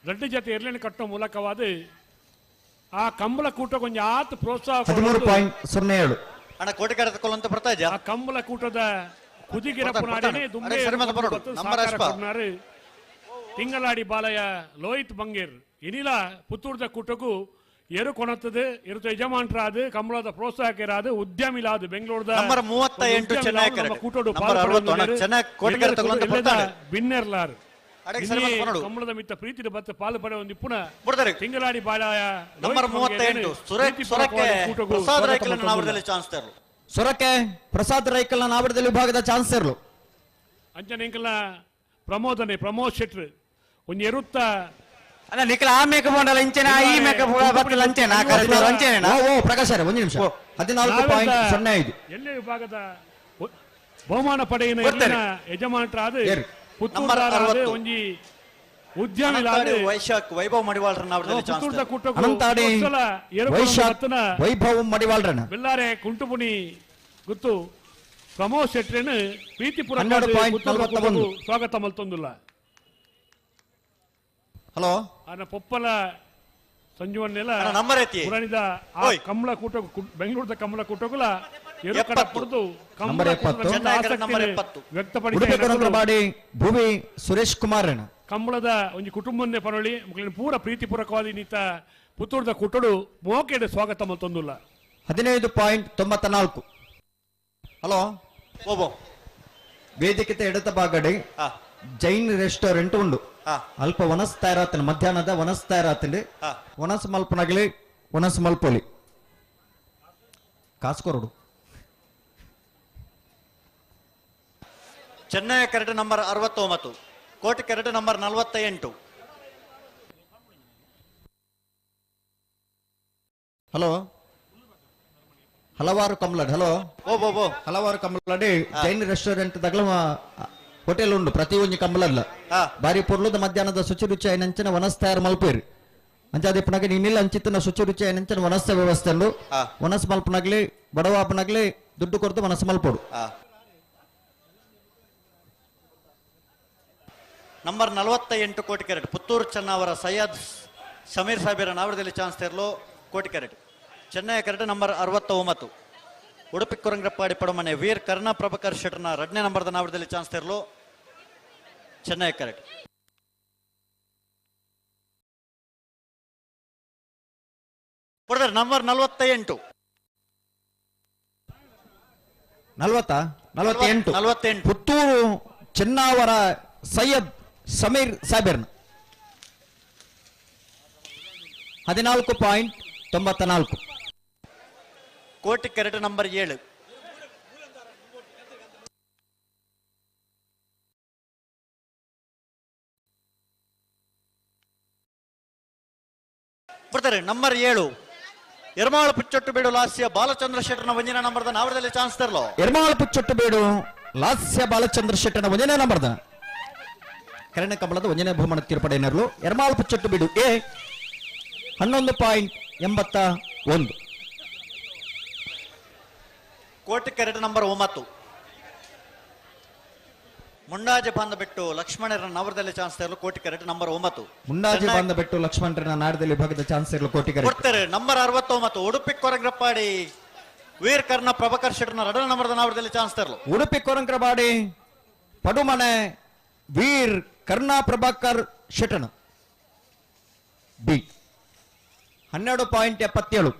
ರಡ್ಡು ಜೊತೆ ಎರ್ಲೆನ್ ಕಟ್ಟುವ ಮೂಲಕವಾದ ಆ ಕಂಬಳ ಕೂಟ ಕೊಂಚ ಆತ ಪ್ರೋತ್ಸಾಹ 13.07. ಅಣ್ಣ ಕೋಟಿ ಕರೆದುಕೊಳ್ಳುವಂತ ಬರ್ತಾ ಇದ್ಯಾ? ಆ ಕಂಬಳ ಕೂಟದ ಕುದಿಗಿರಪ್ಪನಾಡೇನೆ ದುಂಬೆ ತಿಂಗಳಾಡಿ ಬಾಲಯ ಲೋಹಿತ್ ಬಂಗೇರ್ ಇನಿಲ ಪುತ್ತೂರ್ದ ಕೂಟಕ್ಕೂ ಎರು ಕೊಣತ್ತದೆ ಇರುತ್ತ ಯಜಮಾನ್ರಾದ ಕಂಬಳದ ಪ್ರೋತ್ಸಾಹಕರಾದ ಉದ್ಯಮಿಲಾದ ಬೆಂಗಳೂರದ ನಂಬರ್ 38 ಚೆನ್ನೈ ಕೂಟೋಡು ಬಿನ್ನೆರ್ಲಾರ್ ಕಂಬಳದ ಮಿತ್ತ ಪ್ರೀತಿ ಬತ್ತ ಪಾಲು ಪಡೆ ಒಂದು ಪುನಃ ತಿಂಗಳಾಡಿ ಬಾಲಯ ನಂಬರ್ 38 ಪ್ರಸಾದ್ ರೈಕಲ್ ನಾವರದಲ್ಲಿ ಚಾನ್ಸ್ ತರಲು. ಸೊರಕೆ ಪ್ರಸಾದ್ ರೈಕಲ್ ನಾವರದಲ್ಲಿ ವಿಭಾಗದ ಚಾನ್ಸ್ ತರಲು. ಅಂಚನೆಂಕಲ ಪ್ರಮೋದನೆ ಪ್ರಮೋದ್ ಶೆಟ್ರ್ ಒಂದು ಎರುತ್ತ ಅಲ್ಲ ನಿಖಲ ಆ ಮೇಕಪ್ ಮಾಡಲ್ಲ ಇಂಚೆನ ಈ ಮೇಕಪ್ ಬತ್ತಲ್ಲ ಅಂಚೆನ ಅಂಚೆನ. ಓ ಪ್ರಕಾಶ್ ಸರ್ ಒಂದು ನಿಮಿಷ. 14.05 ಎಲ್ಲೇ ವಿಭಾಗದ ಬಹುಮಾನ ಪಡೆಯಿನ ಯಜಮಾನರಾದ ಪುತ್ತೂರಾದ ಒಂಜಿ ಉದ್ಯಮಿಲಾದ ವೈಶಾಖ್ ವೈಭವ್ ಮಡಿವಾಳ್ರನ್ನ ಅವರದಲ್ಲಿ ಚಾನ್ಸ್ ಅನಂತಾಡಿ ವೈಶಾಖ್ ವೈಭವ್ ಮಡಿವಾಳ್ರನ್ನ ಬೆಲ್ಲಾರೆ ಕುಂಟುಪುಣಿ ಗುತ್ತು ಪ್ರಮೋದ್ ಶೆಟ್ರೆನ್ ಪ್ರೀತಿಪುರ ಸ್ವಾಗತ ಮಲ್ತೊಂದುಲ್ಲ. ಹಲೋ ಅನ್ನ ಪೊಪ್ಪಲ ಸಂಜೀವನ್ನೆಲ್ಲ ನಂಬರ್ ಐತಿ ಪುರಾಣಿದ ಆ ಕಮಲ ಕೂಟ ಬೆಂಗಳೂರದ ಕಮಲ ಕೂಟಗುಲ ಎರು ಕಡ ಪಡೆದು ನಂಬರ್ 70 ವ್ಯಕ್ತಪಡಿಸಿ ಭೂಮಿ ಸುರೇಶ್ ಕುಮಾರ್ ಕಂಬಳದ ಒಂದು ಕುಟುಂಬನ್ನೇ ಪರಳಿ ಮಕ್ಕಳಿನ ಪೂರ ಪ್ರೀತಿಪೂರ್ವಕವಾಗಿ ನೀತ ಪುತ್ತೂರದ ಕೂಟಡು ಮೋಕೆಡೆ ಸ್ವಾಗತ ಮಲ್ತೊಂದುಲ್ಲ. 15.94. ಹಲೋ ಓಬೋ ವೇದಿಕೆ ಎಡತ ಬಾಗಡೆ ಜೈನ್ ರೆಸ್ಟೋರೆಂಟ್ ಉಂಡು. ಅಲ್ಪ ವನಸ್ ತಯಾರಾತಂಡು ಮಧ್ಯಾಹ್ನದ ವನಸ್ ತಯಾರಾತಂಡು. ವನಸ್ ಮಲ್ಪನಗಲಿ ವನಸ್ ಮಲ್ಪೊಲಿ ಕಾಸ್ಕೊರಡು. ಚೆನ್ನೈ ಕರೆಟ್ ನಂಬರ್ 69 ಕೋಟಿ ಕರೆಟ್ ನಂಬರ್ 48. ಹಲೋ ಹಲವಾರು ಕಮಲಡ್. ಹಲೋ ಓ ಹಲವಾರು ಕಮಲಡಿ ಜೈನ್ ರೆಸ್ಟೋರೆಂಟ್ ತಗಲ ಹೋಟೆಲ್ ಉಂಡು ಪ್ರತಿ ಒಂಜಿ ಕಂಬಲಲ್ಲ ಬಾರಿ ಪೊರ್ಲುದ ಮಧ್ಯಾಹ್ನದ ಶುಚಿ ರುಚಿ ಐನಂಚಿನ ವನಸ್ ತಯಾರು ಮಲ್ಪೇರು. ಅಂಚಾದಿಪ್ಪನಾಗ ನೀನಿಲ್ಲ ಅಂಚಿತ್ತಿನ ಶುಚಿ ರುಚಿ ಐನಂಚಿನ ವನಸ್ತ ವ್ಯವಸ್ಥೆ ಉಂಡು. ವನಸ್ ಮಲ್ಪನಾಗ್ಲಿ ಬಡವಾಪನಾಗ್ಲಿ ದುಡ್ಡು ಕೊರತು ವನಸ್ ಮಲ್ಪೋಡು. ನಂಬರ್ 48 ಕೋಟಿ ಕ್ಯಾರೆಟ್ ಪುತ್ತೂರು ಚೆನ್ನವರ ಸೈಯದ್ ಸಮೀರ್ ಸಾಹೇಬರ ನಾವರದಲ್ಲಿ ಚಾನ್ಸ್ ತೇರಲು ಕೋಟಿ ಕ್ಯಾರೆಟ್. ಚೆನ್ನೈ ಕ್ಯಾರೆಟ್ ನಂಬರ್ 69 ಉಡುಪಿ ಕುರಂಗ್ರಪ್ಪಾಡಿ ಪಡಮನೆ ವೀರ್ ಕರ್ಣ ಪ್ರಭಾಕರ್ ಶೆಟ್ಟರ್ನ 2ನೇ ನಂಬರ್ದ ನಾವರದಲ್ಲಿ ಚಾನ್ಸ್ ತೇರಲು ಚೆನ್ನೈ ಕ್ಯಾರೆಟ್. ನಂಬರ್ 48 48 48 ಪುತ್ತೂರು ಚೆನ್ನಾವರ ಸೈಯದ್ ಸಮೀರ್ ಸಾಬೀರ್ನ 14.94. ಕೋಟಿ ಕ್ಯಾರೆಟ್ ನಂಬರ್ 7 ಬರ್ತಾರೆ. ನಂಬರ್ 7 ಎರ್ಮಾಳು ಪುಚ್ಚೊಟ್ಟು ಬೇಡು ಲಾಸ್ಯ ಬಾಲಚಂದ್ರ ಶೆಟ್ಟರ್ನ ಒಂದಿನ ನಂಬರ್ದ ನಾವರದಲ್ಲಿ ಚಾನ್ಸ್ ತರಲು. ಎರ್ಮಾಳು ಪುಚ್ಚೊಟ್ಟು ಬೇಡು ಲಾಸ್ಯ ಬಾಲಚಂದ್ರ ಶೆಟ್ಟನ ಒಂಜನೇ ನಂಬರ್ದ ಕರಣ ಕಂಬಳದ ಒಂಜನೇ ಬಹುಮಾನ ತೀರ್ಪಡೆಯನರ್ಲು ಎರ್ಮಾಲ್ಪು ಚೊಟ್ಟು ಬಿಡು ಎ 11.81. ಕೋಟಿ ಕೆರೆಟ್ ನಂಬರ್ 9 ಮುಂಡಾಜೆ ಬಂದ ಬಿಟ್ಟು ಲಕ್ಷ್ಮಣರ ನವರದಲ್ಲಿ ಚಾನ್ಸ್ ತರಲು ಕೋಟಿ ಕೆರೆಟ್ ನಂಬರ್ 9 ಮುಂಡಾಜೆ ಬಂದ ಬಿಟ್ಟು ಲಕ್ಷ್ಮಣರನ್ನ ನಾಡದಲ್ಲಿ ವಿಭಾಗದ ಚಾನ್ಸ್ ಇರಲು ಕೋಟಿ ಕೆರೆಟ್ ಕೊಡ್ತಾರೆ ನಂಬರ್ 69 ಉಡುಪಿ ಕೊರಗ್ರಪ್ಪಾಡಿ ವೀರ್ ಕರ್ಣ ಪ್ರಭಾಕರ್ ಶೆಟ್ಟರ್ನ ರಡನ ನಂಬರ್ದ ನವರದಲ್ಲಿ ಚಾನ್ಸ್ ತರಲು ಉಡುಪಿ ಕೊರಂಕ್ರಬಾಡಿ ಪಡುಮನೆ ವೀರ್ ಕರ್ಣ ಪ್ರಭಾಕರ್ ಶೆಟ್ಟಣ ಬಿ 12.77.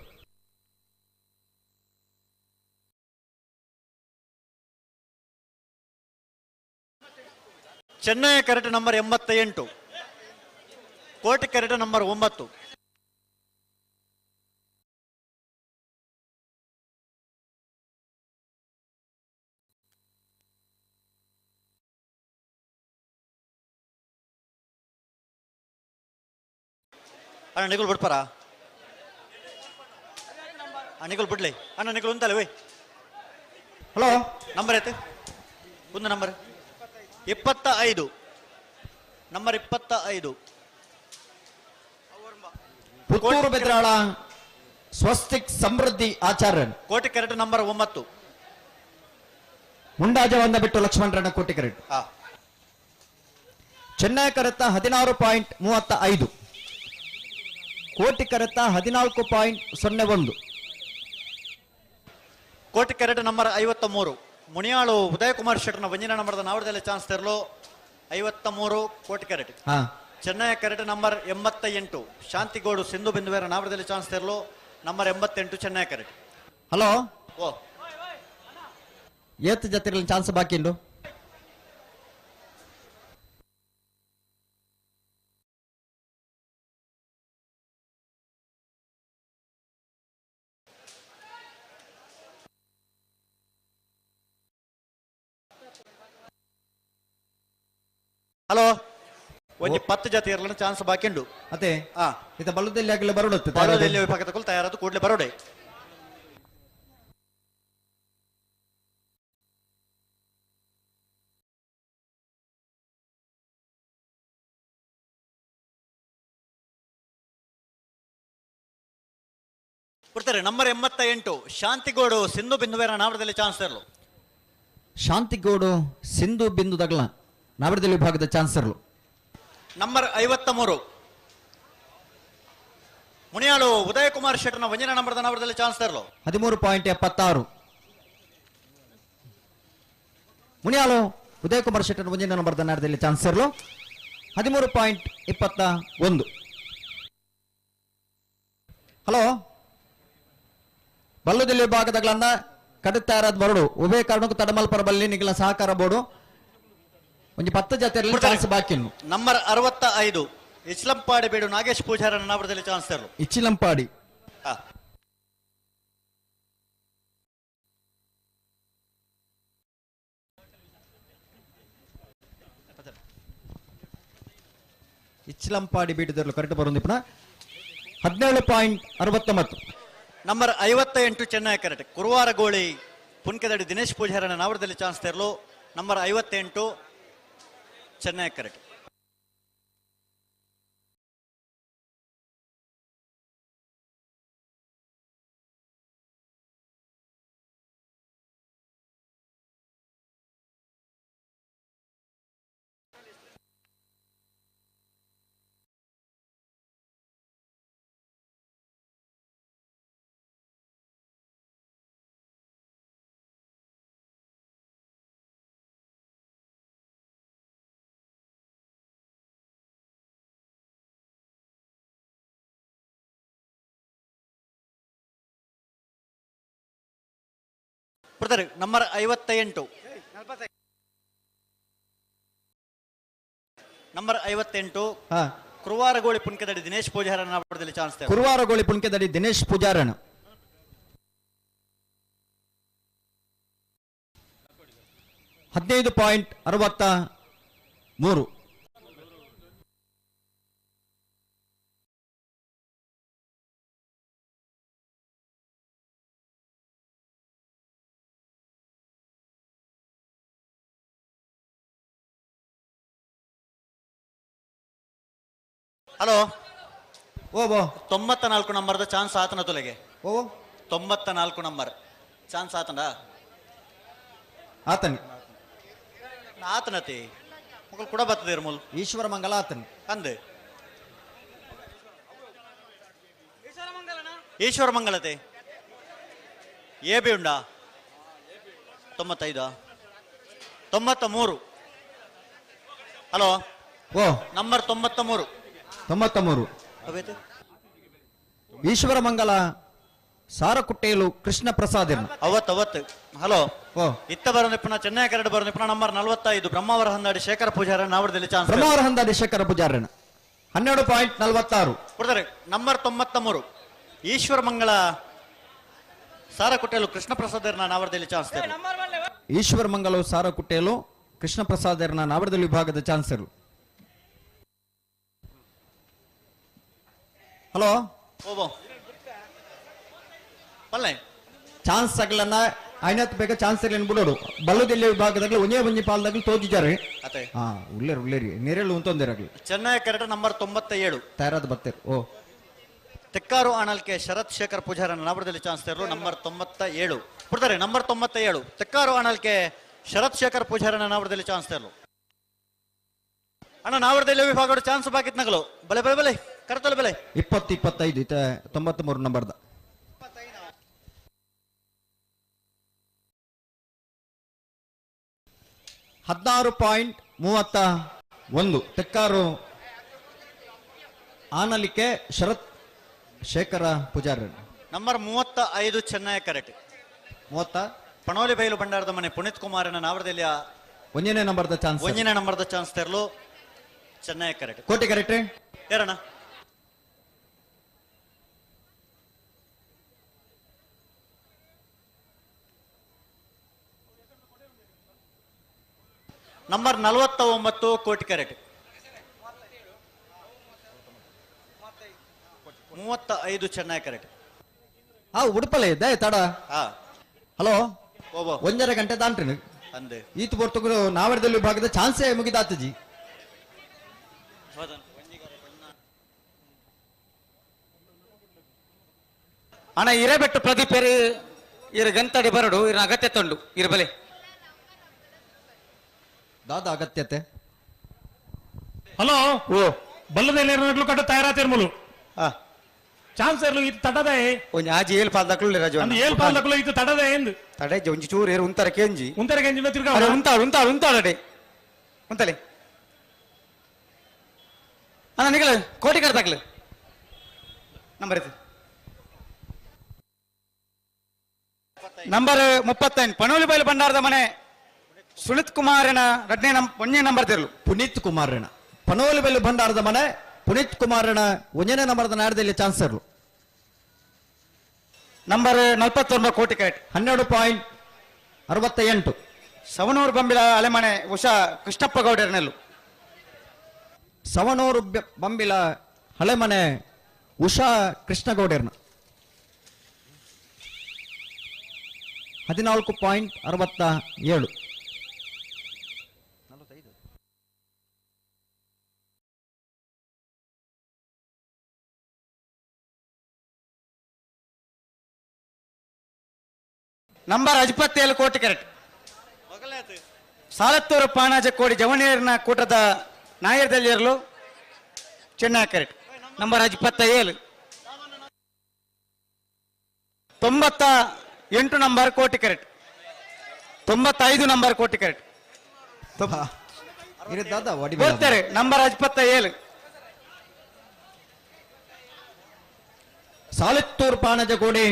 ಚೆನ್ನೈ ಕರೆಟ್ ನಂಬರ್ 88 ಕೋಟಿ ಕರೆಟ್ ನಂಬರ್ 9. ಅಣ್ಣ ನಿಗುಲ್ ಬಿಡ್ಪಾರ ನಿಗುಲ್ ಬಿಡ್ಲಿ ಅಣ್ಣ ನಿಗುಲ್ ಉಂತಲ್ಲ ವೇ ಹಲೋ ನಂಬರ್ ಐತೆ ಒಂದು ನಂಬರ್ 25 ನಂಬರ್ 25 ಪುತ್ತೂರು ಬೆದ್ರಾಳ ಸ್ವಸ್ತಿಕ್ ಸಮೃದ್ಧಿ ಆಚಾರ್ಯನ್ ಕೋಟಿ ಕೆರೆಟ್ ನಂಬರ್ 9 ಮುಂಡಾಜೆ ಬಂದ ಬಿಟ್ಟು ಲಕ್ಷ್ಮಣರನ್ನ ಕೋಟಿ ಕೆರೆಟ್ ಚೆನ್ನೈ ಕರೆತ 16.35 ಕೋಟಿ ಕರೆತ 14.01. ಕೋಟಿ ಕೆರೆಟ್ ನಂಬರ್ 53 ಮುನಿಯಾಳು ಉದಯಕುಮಾರ್ ಶೆಟ್ಟರ್ನ ಒಂಜಿನ ನಂಬರ್ದ ನಾವಡದಲ್ಲಿ ಚಾನ್ಸ್ ತೆರಲು 53 ಕೋಟಿ ಕೆರೆಟ್. ಚೆನ್ನೈ ಕೆರೆಟ್ ನಂಬರ್ 88 ಶಾಂತಿಗೋಡು ಸಿಂಧು ಬಿಂದುವೇರ ನಾವಡದಲ್ಲಿ ಚಾನ್ಸ್ ತೆರಲು ನಂಬರ್ 88 ಚೆನ್ನೈ ಕೆರೆಟ್. ಹಲೋ ಓ ಏತ್ ಜೊತೆಗಳಲ್ಲಿ ಚಾನ್ಸ್ ಬಾಕಿ ಉಂಟು? ಹಲೋ ಒಂಜಿ 10 ಜಾತಿ ಇರಲಿಲ್ಲ ಚಾನ್ಸ್ ಬಾಕಿ ಉಂಡು. ಅದೇ ಇತ ಬಲ್ಲದಲ್ಲಿ ಆಗಲೇ ಬರೋಡುತ್ತೆ ಬರೋದಲ್ಲಿ ವಿಭಾಗದ ತಯಾರಾದ ಕೂಡಲೇ ಬರೋಡೆ. ಕೊಡ್ತಾರೆ ನಂಬರ್ 88 ಶಾಂತಿಗೋಡು ಸಿಂಧು ಬಿಂದುವೇರ ನಾವಡದಲ್ಲಿ ಚಾನ್ಸ್ ಇರಲು. ಶಾಂತಿಗೋಡು ಸಿಂಧು ಬಿಂದು ದಗ್ಲ ನಾವಡದಲ್ಲಿ ವಿಭಾಗದ ಚಾನ್ಸ್ ಇರಲು. ನಂಬರ್ 53 ಮುನಿಯಾಳು ಉದಯಕುಮಾರ್ ಶೆಟ್ಟರ್ನ ಒಂಜಿನ ನಂಬರ್ದ ನಾವಡದಲ್ಲಿ ಚಾನ್ಸ್ ತರಲು 13.76. ಮುನಿಯಾಳು ಉದಯಕುಮಾರ್ ಶೆಟ್ಟರ್ನ ಒಂಜಿನ ನಂಬರ್ದ ನಾಡದಲ್ಲಿ ಚಾನ್ಸ್ ಇರಲು 13.21. ಹಲೋ ಬಲ್ಲದಲ್ಲಿ ವಿಭಾಗದಗಳನ್ನ ಕಡುತ್ತಾರದ ಬರಡು ಉಭಯ ಕಾರಣಕ್ಕೂ ತಡಮಲ್ಪರ ಬಲ್ಲಿ ನಿಗಲ ಸಹಕಾರ ಬೋರ್ಡು ಒಂಜಿ 10 ಜಾತಿಯಲ್ಲಿ ಚಾನ್ಸ್ ಬಾಕಿ ಇನ್ನು. ನಂಬರ್ 65 ಇಚ್ಲಂಪಾಡಿ ಬೇಡು ನಾಗೇಶ್ ಪೂಜಾರನ ನಾವಡದಲ್ಲಿ ಚಾನ್ಸ್ ತರಲು. ಇಚ್ಚಿಲಂಪಾಡಿ ಇಚ್ಚಿಲಂಪಾಡಿ ಬೀಟದಲ್ಲೂ ಕರೆಕ್ಟ್ ಬರೋದು 17.69. ನಂಬರ್ 58 ಚೆನ್ನೈ ಕರೆಕ್ಟ್ ಕುರುವಾರಗೋಳಿ ಪುನ್ಕೆದಡಿ ದಿನೇಶ್ ಪೂಜಾರನ ನಾವಡದಲ್ಲಿ ಚಾನ್ಸ್ ತರಲು ನಂಬರ್ 58 ಚೆನ್ನೈ ಕರೆಕ್ಟ್. ಬರ್ತಾರೆ ನಂಬರ್ 58 ನಂಬರ್ 58 ಕುರುವಾರಗೋಳಿ ಪುನ್ಕೆದಡಿ ದಿನೇಶ್ ಪೂಜಾರನ ನಾವಡದಲ್ಲಿ ಚಾನ್ಸ್ ತರಲು. ಕುರುವಾರಗೋಳಿ ಪುನ್ಕೆದಡಿ ದಿನೇಶ್ ಪೂಜಾರನ 15.63. ಹಲೋ ಓ ಬೋ 94 ನಂಬರ್ದ ಚಾನ್ಸ್ ಆತನ ತುಲೆಗೆ. ಓ 94 ನಂಬರ್ ಚಾನ್ಸ್ ಆತನ ಆತನಿ ಆತನತಿ ಮುಗಲ್ ಕೂಡ ಬರ್ತದೆ ಮೂಲ್ ಈಶ್ವರ ಮಂಗಲ ಆತನಿ ಅಂದೆ ಈಶ್ವರ ಮಂಗಲತೆ ಎ ಬಿ ಉಂಡಾ 95 93. ಹಲೋ ಓ ನಂಬರ್ 93 93 ಈಶ್ವರ ಮಂಗಲ ಸಾರಕುಟ್ಟೇಲು ಕೃಷ್ಣ ಪ್ರಸಾದ್. ಅವತ್ತು ಅವತ್ತು ಹಲೋ ಇತ್ತ ಬರೋ ನಿಪುಣ ಚೆನ್ನೈ ಕರಡು ಬರೋ ನಿಪುಣ ನಂಬರ್ 45 ಬ್ರಹ್ಮಾವರ ಹಂದಾಡಿ ಶೇಖರ ಪೂಜಾರ ನಾವಡದಲ್ಲಿ ಚಾನ್ಸ್. ಬ್ರಹ್ಮಾವರ ಹಂದಾಡಿ ಶೇಖರ ಪೂಜಾರನ 12.46 ಕೊಡ್ತಾರೆ. ನಂಬರ್ 93 ಈಶ್ವರ ಮಂಗಲ ಸಾರಕುಟ್ಟೇಲು ಕೃಷ್ಣ ಪ್ರಸಾದ್ ನಾವಡದಲ್ಲಿ ಚಾನ್ಸ್. ಈಶ್ವರ ಮಂಗಲ ಸಾರಕುಟ್ಟೇಲು ಕೃಷ್ಣ ಪ್ರಸಾದ್ ನಾವಡದಲ್ಲಿ ವಿಭಾಗದ ಚಾನ್ಸರ್. ಹಲೋ ಚಾನ್ಸ್ ಆಗಲನ್ನ ಐನತ್ ಬೇಗ ಚಾನ್ಸ್ ಇರಲಿ ಬಿಡೋರು. ಬಲ್ಲುದೆಲ್ಲಿ ವಿಭಾಗದಾಗಲಿ ಒಂದೇ ಒಂಜಿ ಪಾಲ್ದಾಗಲಿ ತೋಜಿದ್ದಾರೆ. ಹಾ ಉಳ್ಳೇರಿ ಉಳ್ಳೇರಿ ನೀರೆಲ್ಲ ಉಂತೊಂದಿರಾಗ್ಲಿ. ಚೆನ್ನೈ ಕರಟ ನಂಬರ್ 97 ತಯಾರಾದ ಬರ್ತೀರಿ. ಓ ತೆಕ್ಕಾರು ಆಣಲ್ಕೆ ಶರತ್ ಶೇಖರ್ ಪೂಜಾರ ನಾವಡದಲ್ಲಿ ಚಾನ್ಸ್ ತೇರಲು ನಂಬರ್ 97 ಕೊಡ್ತಾರೆ. ನಂಬರ್ 97 ತೆಕ್ಕಾರು ಆಣಲ್ಕೆ ಶರತ್ ಶೇಖರ್ ಪೂಜಾರನ ನಾವಡದಲ್ಲಿ ಚಾನ್ಸ್ ತೇರಲು. ಅಣ್ಣ ನಾವಡದಲ್ಲಿ ವಿಭಾಗ ಚಾನ್ಸ್ ಬಾಕಿತ್ ನಗಲು ಬಲೆ ಬಲೆ ಬಲೆ ಕರತಲೆ ಬಲೆ 20 25 93 ನಂಬರ್ದ 16.31 ತೆಕ್ಕಾರು ಆನಲಿಕೆ ಶರತ್ ಶೇಖರ ಪೂಜಾರಿ. ನಂಬರ್ 35 ಚೆನ್ನೈ ಕರೆಕ್ಟ್. 30 ಪಣೋಲಿ ಬೈಲು ಭಂಡಾರದ ಮನೆ ಪುನೀತ್ ಕುಮಾರನ ನಾವಡದಲ್ಲಿ ಒಂದನೇ ನಂಬರ್ದ ಚಾನ್ಸ್. ಒಂದನೇ ನಂಬರ್ದ ಚಾನ್ಸ್ ತೆರಲು ಚೆನ್ನೈ ಕರೆಕ್ಟ್. ಕೋಟಿ ಕರೆಕ್ಟ್ ಯಾರಣ್ಣ? ನಂಬರ್ 49 ಕೋಟಿ ಕರೆಕ್ಟ್. 35 ಚೆನ್ನೈ ಕರೆಕ್ಟ್. ಹಾ ಉಡುಪಲೆ ಇದೆ ತಡ. ಹಲೋ 1.5 ಗಂಟೆ ದಾಂಟ್ರಿ ಅಂದೆ ಈತ ಬರ್ತುಗರು ನಾವಡದಲ್ಲಿ ವಿಭಾಗದ ಚಾನ್ಸೇ ಮುಗಿದಾತಜಿ. ಅಣ್ಣ ಇರಬೆಟ್ಟು ಪ್ರದೀಪರು ಇರ ಗಂತಡಿ ಬರಡು ಇರ ಅಗತ್ಯ ತಂಡು ಇರಬಲೆ ದಾದ ಅಗತ್ಯತೆ. ಹಲೋ ಓ ಬಲ್ಲದಲ್ಲಿ ಕಟ್ಟು ತಯಾರಾತಿರ್ಮುಲು ಚಾನ್ಸ್ ಇರ್ಲು ಇದು ತಡದೆ ಒಂಜಿ ಆಜಿ ಏಲ್ ಪಾಲ್ದಕ್ಲು ರಾಜು ಅಂದ್ ಏಲ್ ಪಾಲ್ದಕ್ಲು ಇದು ತಡದೆ ಎಂದು ತಡೆ ಒಂಜಿ ಚೂರು ಏರು ಉಂತರ ಕೆಂಜಿ ಉಂತರ ಕೆಂಜಿ ತಿರ್ಗ ಉಂತಾಳು ಉಂತಾಳು ಉಂತಾಳಡೆ ಉಂತಲೆ ಅಣ್ಣ ನಿಗಲ ಕೋಟಿ ಕಡ್ದಾಕ್ಲು ನಂಬರ್ ಇದು ನಂಬರ್ 35 ಪಣೋಲಿ ಬೈಲು ಭಂಡಾರದ ಮನೆ ಸುನಿತ್ ಕುಮಾರನ ಎರಡನೇ ಒಂದನೇ ನಂಬರ್ ತಿರ್ಲು. ಪುನೀತ್ ಕುಮಾರನ ಪಣೋಲಿ ಬೈಲು ಭಂಡಾರದ ಮನೆ ಪುನೀತ್ ಕುಮಾರನ ಒಂದನೇ ನಂಬರ್ದ ನಾಡದಲ್ಲಿ ಚಾನ್ಸರ್. Number 49 Koti correct. 12.68 ಸವಣೂರು ಬಂಬಿಲ ಅಲೆಮನೆ ಉಷಾ ಕೃಷ್ಣಪ್ಪ ಗೌಡರನೆಲ್ಲು. ಸವಣೂರು ಬಂಬಿಲ ಹಳೆಮನೆ ಉಷಾ ಕೃಷ್ಣಗೌಡರ್ನ 14.67. ನಂಬರ್ 57 ಕೋಟಿ ಕರೆಕ್ಟ್. ಸಾಲತ್ತೂರು ಪಾಣಾಜ ಕೋಡಿ ಜವನೇರ್ನ ಕೂಟದ ನಾಯರ್ದಲ್ಲಿ ಚೆನ್ನೈ ಕರೆಕ್ಟ್. Number 57 98 number Koti correct. 95 number Koti correct. ಬರ್ತಾರೆ ನಂಬರ್ 57 ಸಾಲತ್ತೂರು ಪಾಣಜ ಕೋಡಿ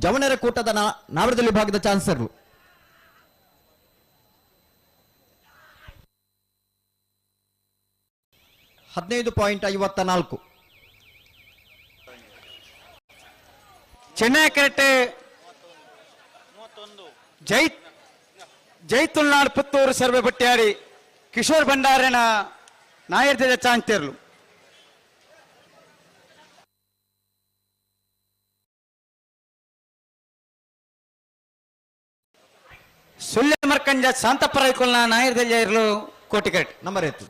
ಜವನರ ಕೂಟದ ನಾವರದಲ್ಲಿ ವಿಭಾಗದ ಚಾನ್ಸರ್. 15.54 ಚೆನ್ನೈ ಕರೆಕ್ಟ್. ಜೈ ಜೈ ತುಳ್ನಾಡ್ ಪುತ್ತೂರು ಸರ್ವೆ ಬಟ್ಟಿಯಾಡಿ ಕಿಶೋರ್ ಭಂಡಾರನ ನಾಯರ್ದ ಚಾಂತಿರ್ಲು. ಸುಳ್ಯ ಮರ್ಕಂಜ ಶಾಂತಪ್ಪ ರೈಕೊಲ್ನ ನಾಯರ್ದಲ್ಯ ಇರಲು ಕೋಟಿ ಕರೆಕ್ಟ್. ನಂಬರ್ ಆಯ್ತು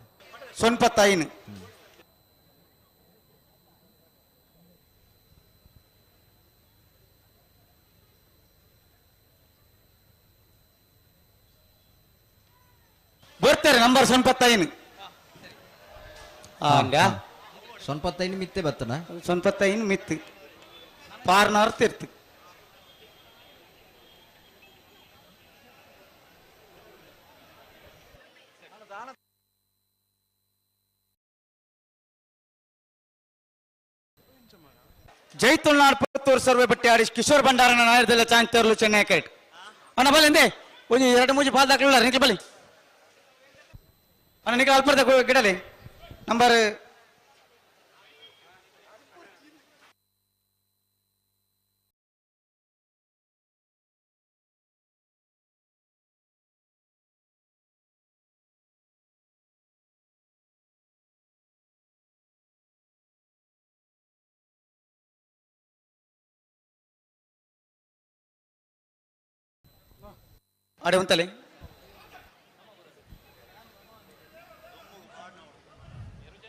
95. ಬರ್ತಾರೆ ನಂಬರ್ 95 ಸೊನ್ಪತ್ತೈನು ಮಿತ್ತೆ ಬತ್ತನ 95 ಮಿತ್ತು ಪಾರ್ನವರ್ ತಿರ್ತು ಜೈ ತುಳುನಾಡು ಪುತ್ತೂರು ಸರ್ವೆ ಬಟ್ಟಿ ಕಿಶೋರ್ ಭಂಡಾರನ ನಾಯರದಲ್ಲ ಚಾಂತರ್ಲು ಚೆನ್ನೈ ಕೈಟ್ ಅಣ್ಣ ಬಲಿ ಎಂದೆ ಒಂಜಿ ಎರಡು ಮೂಜಿ ಪಾಲ್ ದಾಖಲೆ ನಿಖಲ್ ಬಲಿ ಅಣ್ಣ ನಿಖಲ್ ಅಲ್ಪರ್ದ ಗಿಡಲಿ ನಂಬರ್ ಅಡೆ ಉಂತಲೆ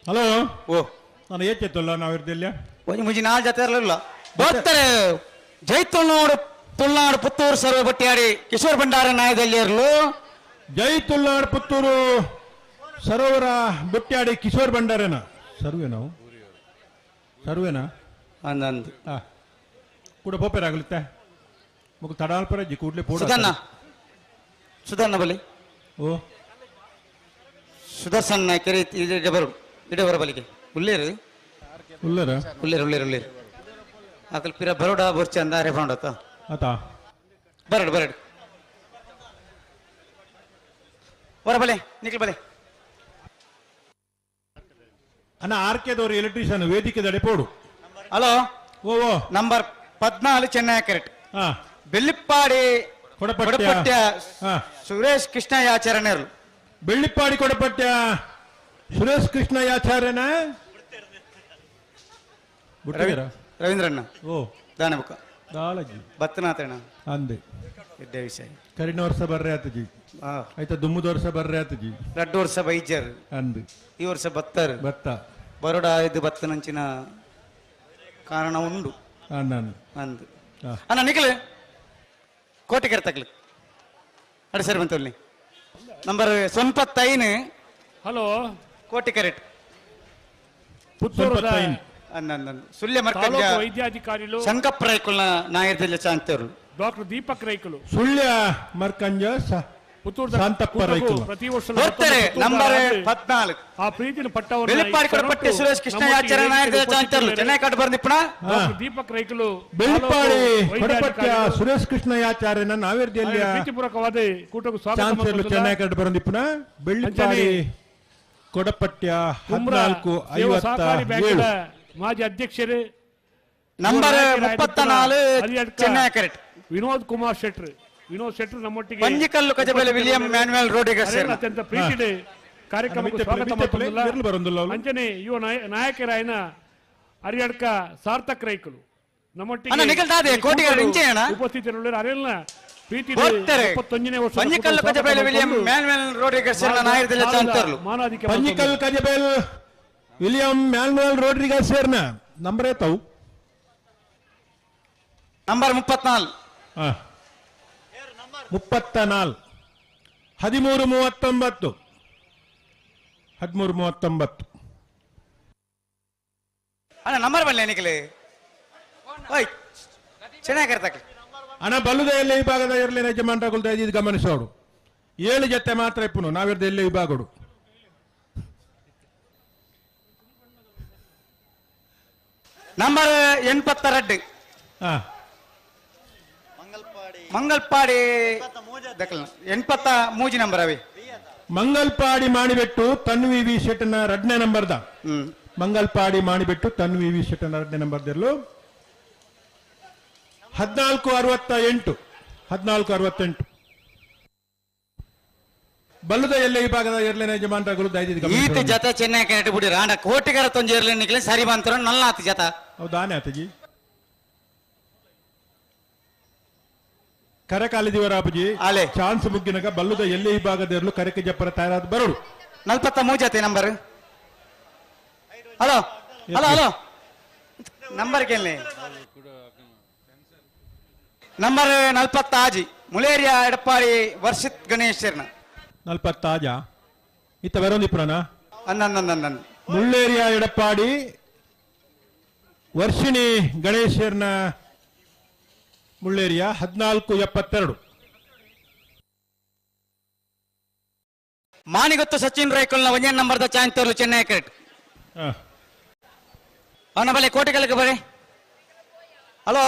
ಹಲೋ ಓ ನಾನು ಏಚೆತ್ತಲ್ಲ ನಾವು ಇರ್ದಿಲ್ಲ ಒಂಜಿ ಮುಂಜಿ ನಾಲ್ ಜೊತೆ ಇರಲಿಲ್ಲ ಬರ್ತಾರೆ ಜೈ ತುಳುನಾಡು ತುಳುನಾಡು ಪುತ್ತೂರು ಸರ್ವೆ ಬಟ್ಟಿಯಾಡಿ ಕಿಶೋರ್ ಭಂಡಾರ ನಾಯದಲ್ಲಿ ಇರಲು ಜೈ ತುಳುನಾಡು ಪುತ್ತೂರು ಸರೋವರ ಬುಟ್ಟ್ಯಾಡಿ ಕಿಶೋರ್ ಭಂಡಾರನ ಸರ್ವೆ ನಾವು ಸರ್ವೇನಾ ಅಂದಂದು ಕೂಡ ಪೋಪೇರಾಗಲುತ್ತೆ ಮುಗ ತಡಾಲ್ಪರ ಜಿ ಕೂಡ್ಲೆ ಪೋಡ ಸುಧನ್ನ ಸುಧರ್ಣ ಬಲಿ ಓ ಸುದರ್ಶನ್ ನಾಯ್ಕರ್ ಇಡೆ ಬರು ಇಡೆ ಬರ ಬಲಿಗೆ ಉಲ್ಲೇರು ಉಲ್ಲೇರ ಉಲ್ಲೇರು ಉಲ್ಲೇರು ಉಲ್ಲೇರು ಅಕಲ್ ಪಿರ ಬರೋಡ ಬೊರ್ಚಿ ಅಂದ ಅರೆ ಫೌಂಡ್ ಆತ ಆತ ಬರಡು ಬರಡು ಹೊರ ಬಲೆ ನಿಖಲ್ ಬಲೆ ಅಣ್ಣ ಆರ್ ಕೆದವರು ಎಲೆಕ್ಟ್ರಿಷಿಯನ್ ವೇದಿಕೆ ದಡೆ ಪೋಡು ಹಲೋ ಓ ಓ ನಂಬರ್ 14 ಚೆನ್ನೈ ಕರೆಕ್ಟ್ ಹಾ ಬೆಳ್ಳಿಪ್ಪಾಡಿ ಕೊಡಪಟ್ಯ ಸುರೇಶ್ ಕೃಷ್ಣಯಾಚಾರ್ಯನರು ಬೆಳ್ಳಿಪ್ಪಾಡಿ ಕೊಡಪಟ್ಯ ಸುರೇಶ್ ಕೃಷ್ಣಯಾಚಾರ್ಯನ ರವೀಂದ್ರಣ್ಣ ಓ ದಾನಬುಕ ದಾಳಜಿ ಬತ್ತನಾಥಣ್ಣ ಅಂದೆ ಎಡ್ಡೆ ವಿಷಯ ಕರಿನ ವರ್ಷ ಬರ್ರೆ ಆತಜಿ ಆಯ್ತಾ ದುಮ್ಮದ ವರ್ಷ ಬರ್ರೆ ಆತಜಿ ರಡ್ಡು ವರ್ಷ ಬೈಜರ್ ಅಂದು ಈ ವರ್ಷ ಬತ್ತರ್ ಬತ್ತ ಬರೋಡ ಇದು ಬತ್ತನಂಚಿನ ಕಾರಣ ಉಂಡು ಅಂದು ಅಣ್ಣ ನಿಖಲ್ ಕೋಟೆಗೆರೆ ತಗ್ಲು ಅಡೆ ಸರಿ ಬಂತಲ್ಲಿ ನಂಬರ್ 95 ಹಲೋ ಕೋಟಿಕೆರೆ ಪುತ್ತೂರು ಸುಳ್ಯ ಮರ್ಕಂಜ ತಾಲೂಕು ವೈದ್ಯಾಧಿಕಾರಿಗಳು ಶಂಕಪ್ಪ ರೈಕುಲ್ನ ನಾಯರ್ದಲ್ಲ ಚಾಂತರು ಡಾಕ್ಟರ್ ದೀಪಕ್ ರೈಕುಲು ಸುಳ್ಯ ಮರ್ಕಂಜ ಪುತ್ತೂರು ಶಾಂತಪ್ಪ ರೈಕುಲು ಪ್ರತಿ ವರ್ಷ ಬರ್ತಾರೆ ನಂಬರ್ 14 ಆ ಪ್ರೀತಿನ ಪಟ್ಟವರು ಬೆಳ್ಳಿಪ್ಪಾಡಿ ಕೊಡಪಟ್ಟೆ ಸುರೇಶ್ ಕೃಷ್ಣ ಆಚಾರ್ಯ ನಾಯರ್ದಲ್ಲ ಚಾಂತರು ಚೆನ್ನೈ ಕಾಟ್ ಬಂದಿಪ್ಪಣ ಡಾಕ್ಟರ್ ದೀಪಕ್ ರೈಕುಲು ಬೆಳ್ಳಿಪ್ಪಾಡಿ ತಾಲೂಕು ಕೊಡಪಟ್ಯ ವೈದ್ಯಾಧಿಕಾರಿಗಳು ಸುರೇಶ್ ಕೃಷ್ಣಯಾಚಾರ್ಯನ ನಾವೇರ್ದಿಯಲ್ಲಿ ಪ್ರೀತಿಪೂರ್ವಕವಾದ ಕೂಟಕ್ಕೆ ಸ್ವಾಗತ ಚಾನ್ಸರ್ಲು ಮಾಡುತ್ತಿಲ್ಲ. ಚೆನ್ನೈ ಕಡ್ ಬರಂದಿಪ್ಪನ ಬೆಳ್ಳಿಪ್ಪಾಡಿ ಕೊಡಪಟ್ಯ ಕುಮ್ರಾ 14 ಸೇವಾ ಸಹಕಾರಿ 57 ಬ್ಯಾಂಕಿನ ಮಾಜಿ ಅಧ್ಯಕ್ಷರು ನಂಬರ್ 34 ಚೆನ್ನೈ ಕರೆಕ್ಟ್ ವಿನೋದ್ ಕುಮಾರ್ ಶೆಟ್ರ್ ವಿನೋದ್ ಶೆಟ್ರ್ ನಮ್ಮೊಟ್ಟಿಗೆ ಪಂಜಿಕಲ್ಲು ಕಜಬೆಲೆ ವಿಲಿಯಂ ಮ್ಯಾನ್ಯುಯಲ್ ರೋಡಿಗಸ್ ಅರೆಲ್ಲ ಅತ್ಯಂತ ಪ್ರೀತಿ ಇದೆ. ಕಾರ್ಯಕ್ರಮಕ್ಕೆ ಸ್ವಾಗತ ಮಾಡುತ್ತಿಲ್ಲ. ಅಂಚನೆ ಯುವ ನಾಯಕರಾಯನ ಅರಿಯಡ್ಕ ಸಾರ್ಥಕ್ ರೈಕಲು ನಮ್ಮೊಟ್ಟಿಗೆ ಅಣ್ಣ, ನಿಖಿಲ್ ದಾದೆ, ಕೋಟಿಗರು ಇಂಚೆ ಅಣ್ಣ. ಉಪಸ್ಥಿತರುಳ್ಳರು ಅರೆಲ್ಲ ಪ್ರೀತಿ ಇದೆ. ಬರ್ತಾರೆ. 21ನೇ ವರ್ಷದ ಪಂಜಿಕಲ್ಲು ಸ್ವಾಗತ ಕಜಬೆಲೆ ವಿಲಿಯಂ ಮಾಡಿಕೊಂಡು ಮ್ಯಾನ್ಯುಯಲ್ ರೋಡಿಗಸ್ ನಾಯಕರಲ್ಲಿ ಚಾಂತರ್ಲು ಮಾನಾಧಿಕೆ Panjikal Kajabel William Manuel Rodrigues ಸೇರ್ನ ನಂಬರ್ ಏತವು ನಂಬರ್ 34 34 13 39 13 39 ಅಣ್ಣ ನಂಬರ್ ಬರಲಿ ನಿಖಿಲ್ ಓಯ್ ಚೆನ್ನಾಗಿ ಕರ್ತಾಕ ಅಣ್ಣ ಬಲ್ಲುದ ಎಲ್ಲೇ ವಿಭಾಗದ ಇರಲಿ ಯಜಮಾನ್ರಗುಲ್ದ ಇದು ಗಮನಿಸೋಡು 7 ಜೊತೆ ಮಾತ್ರ ಇಪ್ಪನು ನಾವಿರ್ದ ಎಲ್ಲೇ ವಿಭಾಗಡು ನಂಬರ್ 82 ಮಂಗಲ್ಪಾಡಿ 83 ನಂಬರ್ ಅವಿ ಮಂಗಲ್ಪಾಡಿ ಮಾಡಿಬಿಟ್ಟು ತನ್ವಿ ವಿ ಶೆಟ್ಟನ 2ನೇ ನಂಬರ್ದ ಮಂಗಲ್ಪಾಡಿ ಮಾಡಿಬಿಟ್ಟು ತನ್ವಿ ವಿ ಶೆಟ್ಟನ 2ನೇ ನಂಬರ್ದಿರಲು 14 68 14 68 ಬಲ್ಲದ ಎಲ್ಲೆ ವಿಭಾಗದ ಎರಡನೇ ಯಜಮಾನರುಗಳು ದಯವಿಟ್ಟು ಈತ ಗಮನಿಸೋಣ. ಜತ ಚೆನ್ನೈ ಕೆನೆಟ್ ಬಿಡಿ ರಾಂಡ ಕೋಟಿಗರ ತೊಂಜಿ ಇರ್ಲಿ ನಿಕ್ಲೆ ಸರಿ ಬಂತರ ನಲ್ಲ ಆತ ಜತ ಹೌದಾನೆ ಆತಜಿ ಕರೆಕಾಲಿದಿವರ ಅಬುಜಿ ಆಲೆ. ಚಾನ್ಸ್ ಮುಗ್ಗಿನಗ ಬಲ್ಲದ ಎಲ್ಲೆ ವಿಭಾಗದ ಇರಲು ಕರೆಕೆ ಜಪ್ಪರ ತಯಾರಾದ ಬರೋಡು 43 ಜತೆ number. Hello hello hello number ಕೇಳಿ. ನಂಬರ್ 46 ಮುಲೇರಿಯಾ ಎಡಪ್ಪಾಡಿ ವರ್ಷಿತ್ ಗಣೇಶರ್ನ. 46. ಇತ್ತ ಬರೋಂದಿಪ್ಪುರನ ಅನ್ನ ಮುಳ್ಳೇರಿಯ ಎಡಪ್ಪಾಡಿ ವರ್ಷಿಣಿ ಗಣೇಶರ್ನ ಮುಳ್ಳೇರಿಯ 14:72. ಮಾಣಿಗೊತ್ತು ಸಚಿನ್ ರೈಕುಲ್ನ ಒಂದೇ ನಂಬರ್ದ ಚಾನ್ಸ್ ತೋರ್ಲು ಚೆನ್ನೈ ಕ್ರಿಕೆಟ್. ಅವನ ಬಳಿ ಕೋಟಿಗಳಿಗೆ ಬರೀ. ಹಲೋ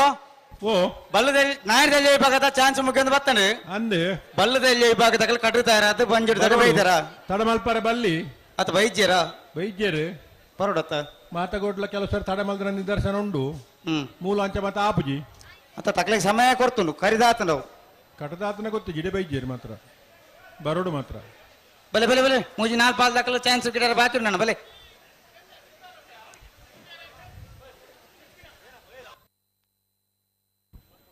ಓ ಬಲ್ಲದಲ್ಲಿ ನಾಯರದಲ್ಲಿ ವಿಭಾಗದ ಚಾನ್ಸ್ ಮುಗಿಯೊಂದು ಬರ್ತಾನೆ ಅಂದೆ ಬಲ್ಲದಲ್ಲಿ ವಿಭಾಗದ ಕಟ್ಟುತ್ತಾರೆ ಅದು ಬಂಜಿಡ್ತಾರೆ ಬೈದಾರ ತಡಮಲ್ಪರ ಬಲ್ಲಿ ಅತ ಬೈಜ್ಯರ ಬೈಜ್ಯರು ಪರೋಡತ್ತ ಮಾತಗೋಡ್ಲ ಕೆಲವು ಸರ್ ತಡಮಲ್ದ್ರ ನಿದರ್ಶನ ಉಂಡು ಮೂಲ ಅಂಚ ಮಾತ ಆಪುಜಿ ಅತ್ತ ತಕ್ಲಿಕ್ಕೆ ಸಮಯ ಕೊಡ್ತುಂಡು ಕರಿದಾತ ನಾವು ಕಟದಾತನ ಗೊತ್ತು ಜಿಡೆ ಬೈಜ್ಯರು ಮಾತ್ರ ಬರೋಡು ಮಾತ್ರ ಬಲೆ ಬಲೆ ಬಲೆ ಮೂಜಿ ನಾಲ್ಕು ಪಾಲ್ ದಾಖಲು ಚಾನ್ಸ್ ಗಿಡ ಬಾಕಿ ನಾನು ಬಲೆ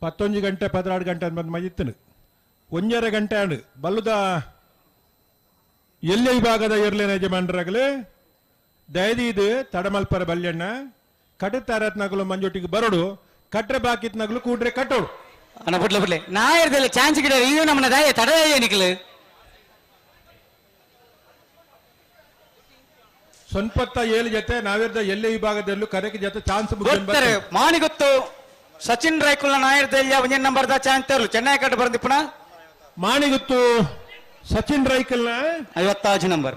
ಪತ್ತೊಂಜಿ ಗಂಟೆ 16 ಗಂಟೆ ಬಂದು ಮಜಿತ್ತನು 1.5 ಗಂಟೆ ಆಂಡ್ ಬಲ್ಲುದ ಎಲ್ಲೆ ವಿಭಾಗದ ಎರ್ಲೇನ ಯಜಮಾನರಾಗಲಿ ದಯದೀದು ತಡಮಲ್ಪರ ಬಲ್ಯಣ್ಣ ಕಟ್ಟತಾರತ್ನಗಲು ಮಂಜೊಟ್ಟಿಗೆ ಬರೋಡು ಕಟ್ರೆ ಬಾಕಿತ್ನಗಲು ಕೂಡ್ರೆ ಕಟ್ಟೋಡು ಅಣ್ಣ ಬಿಡ್ಲೆ ಬಿಡ್ಲೆ ನಾ ಇರ್ದಿಲ್ಲ ಚಾನ್ಸ್ ಗಿಡ ಇದು ನಮ್ಮನ್ನ ದಾಯ ತಡ ನಿಕ್ಲು ಸೊನ್ಪತ್ತ ಏಳು ಜೊತೆ ನಾವಿರ್ದ ಎಲ್ಲೆ ವಿಭಾಗದಲ್ಲೂ ಕರೆಗೆ ಜೊತೆ ಚಾನ್ಸ್ ಗೊತ್ತಾರೆ ಮಾಣಿಗೊತ್ತು ಸಚಿನ್ ರೈಕುಲ್ನ ನಾಯರ್ದೆಲ್ಲ ಒಂದೇ ನಂಬರ್ದ ಚಾನ್ಸ್ ತರಲು ಚೆನ್ನೈ ಕಟ್ಟು ಬಂದಿಪ್ಪಣ ಮಾಣಿಗುತ್ತು ಸಚಿನ್ ರೈಕಲ್ನ 55 ನಂಬರ್.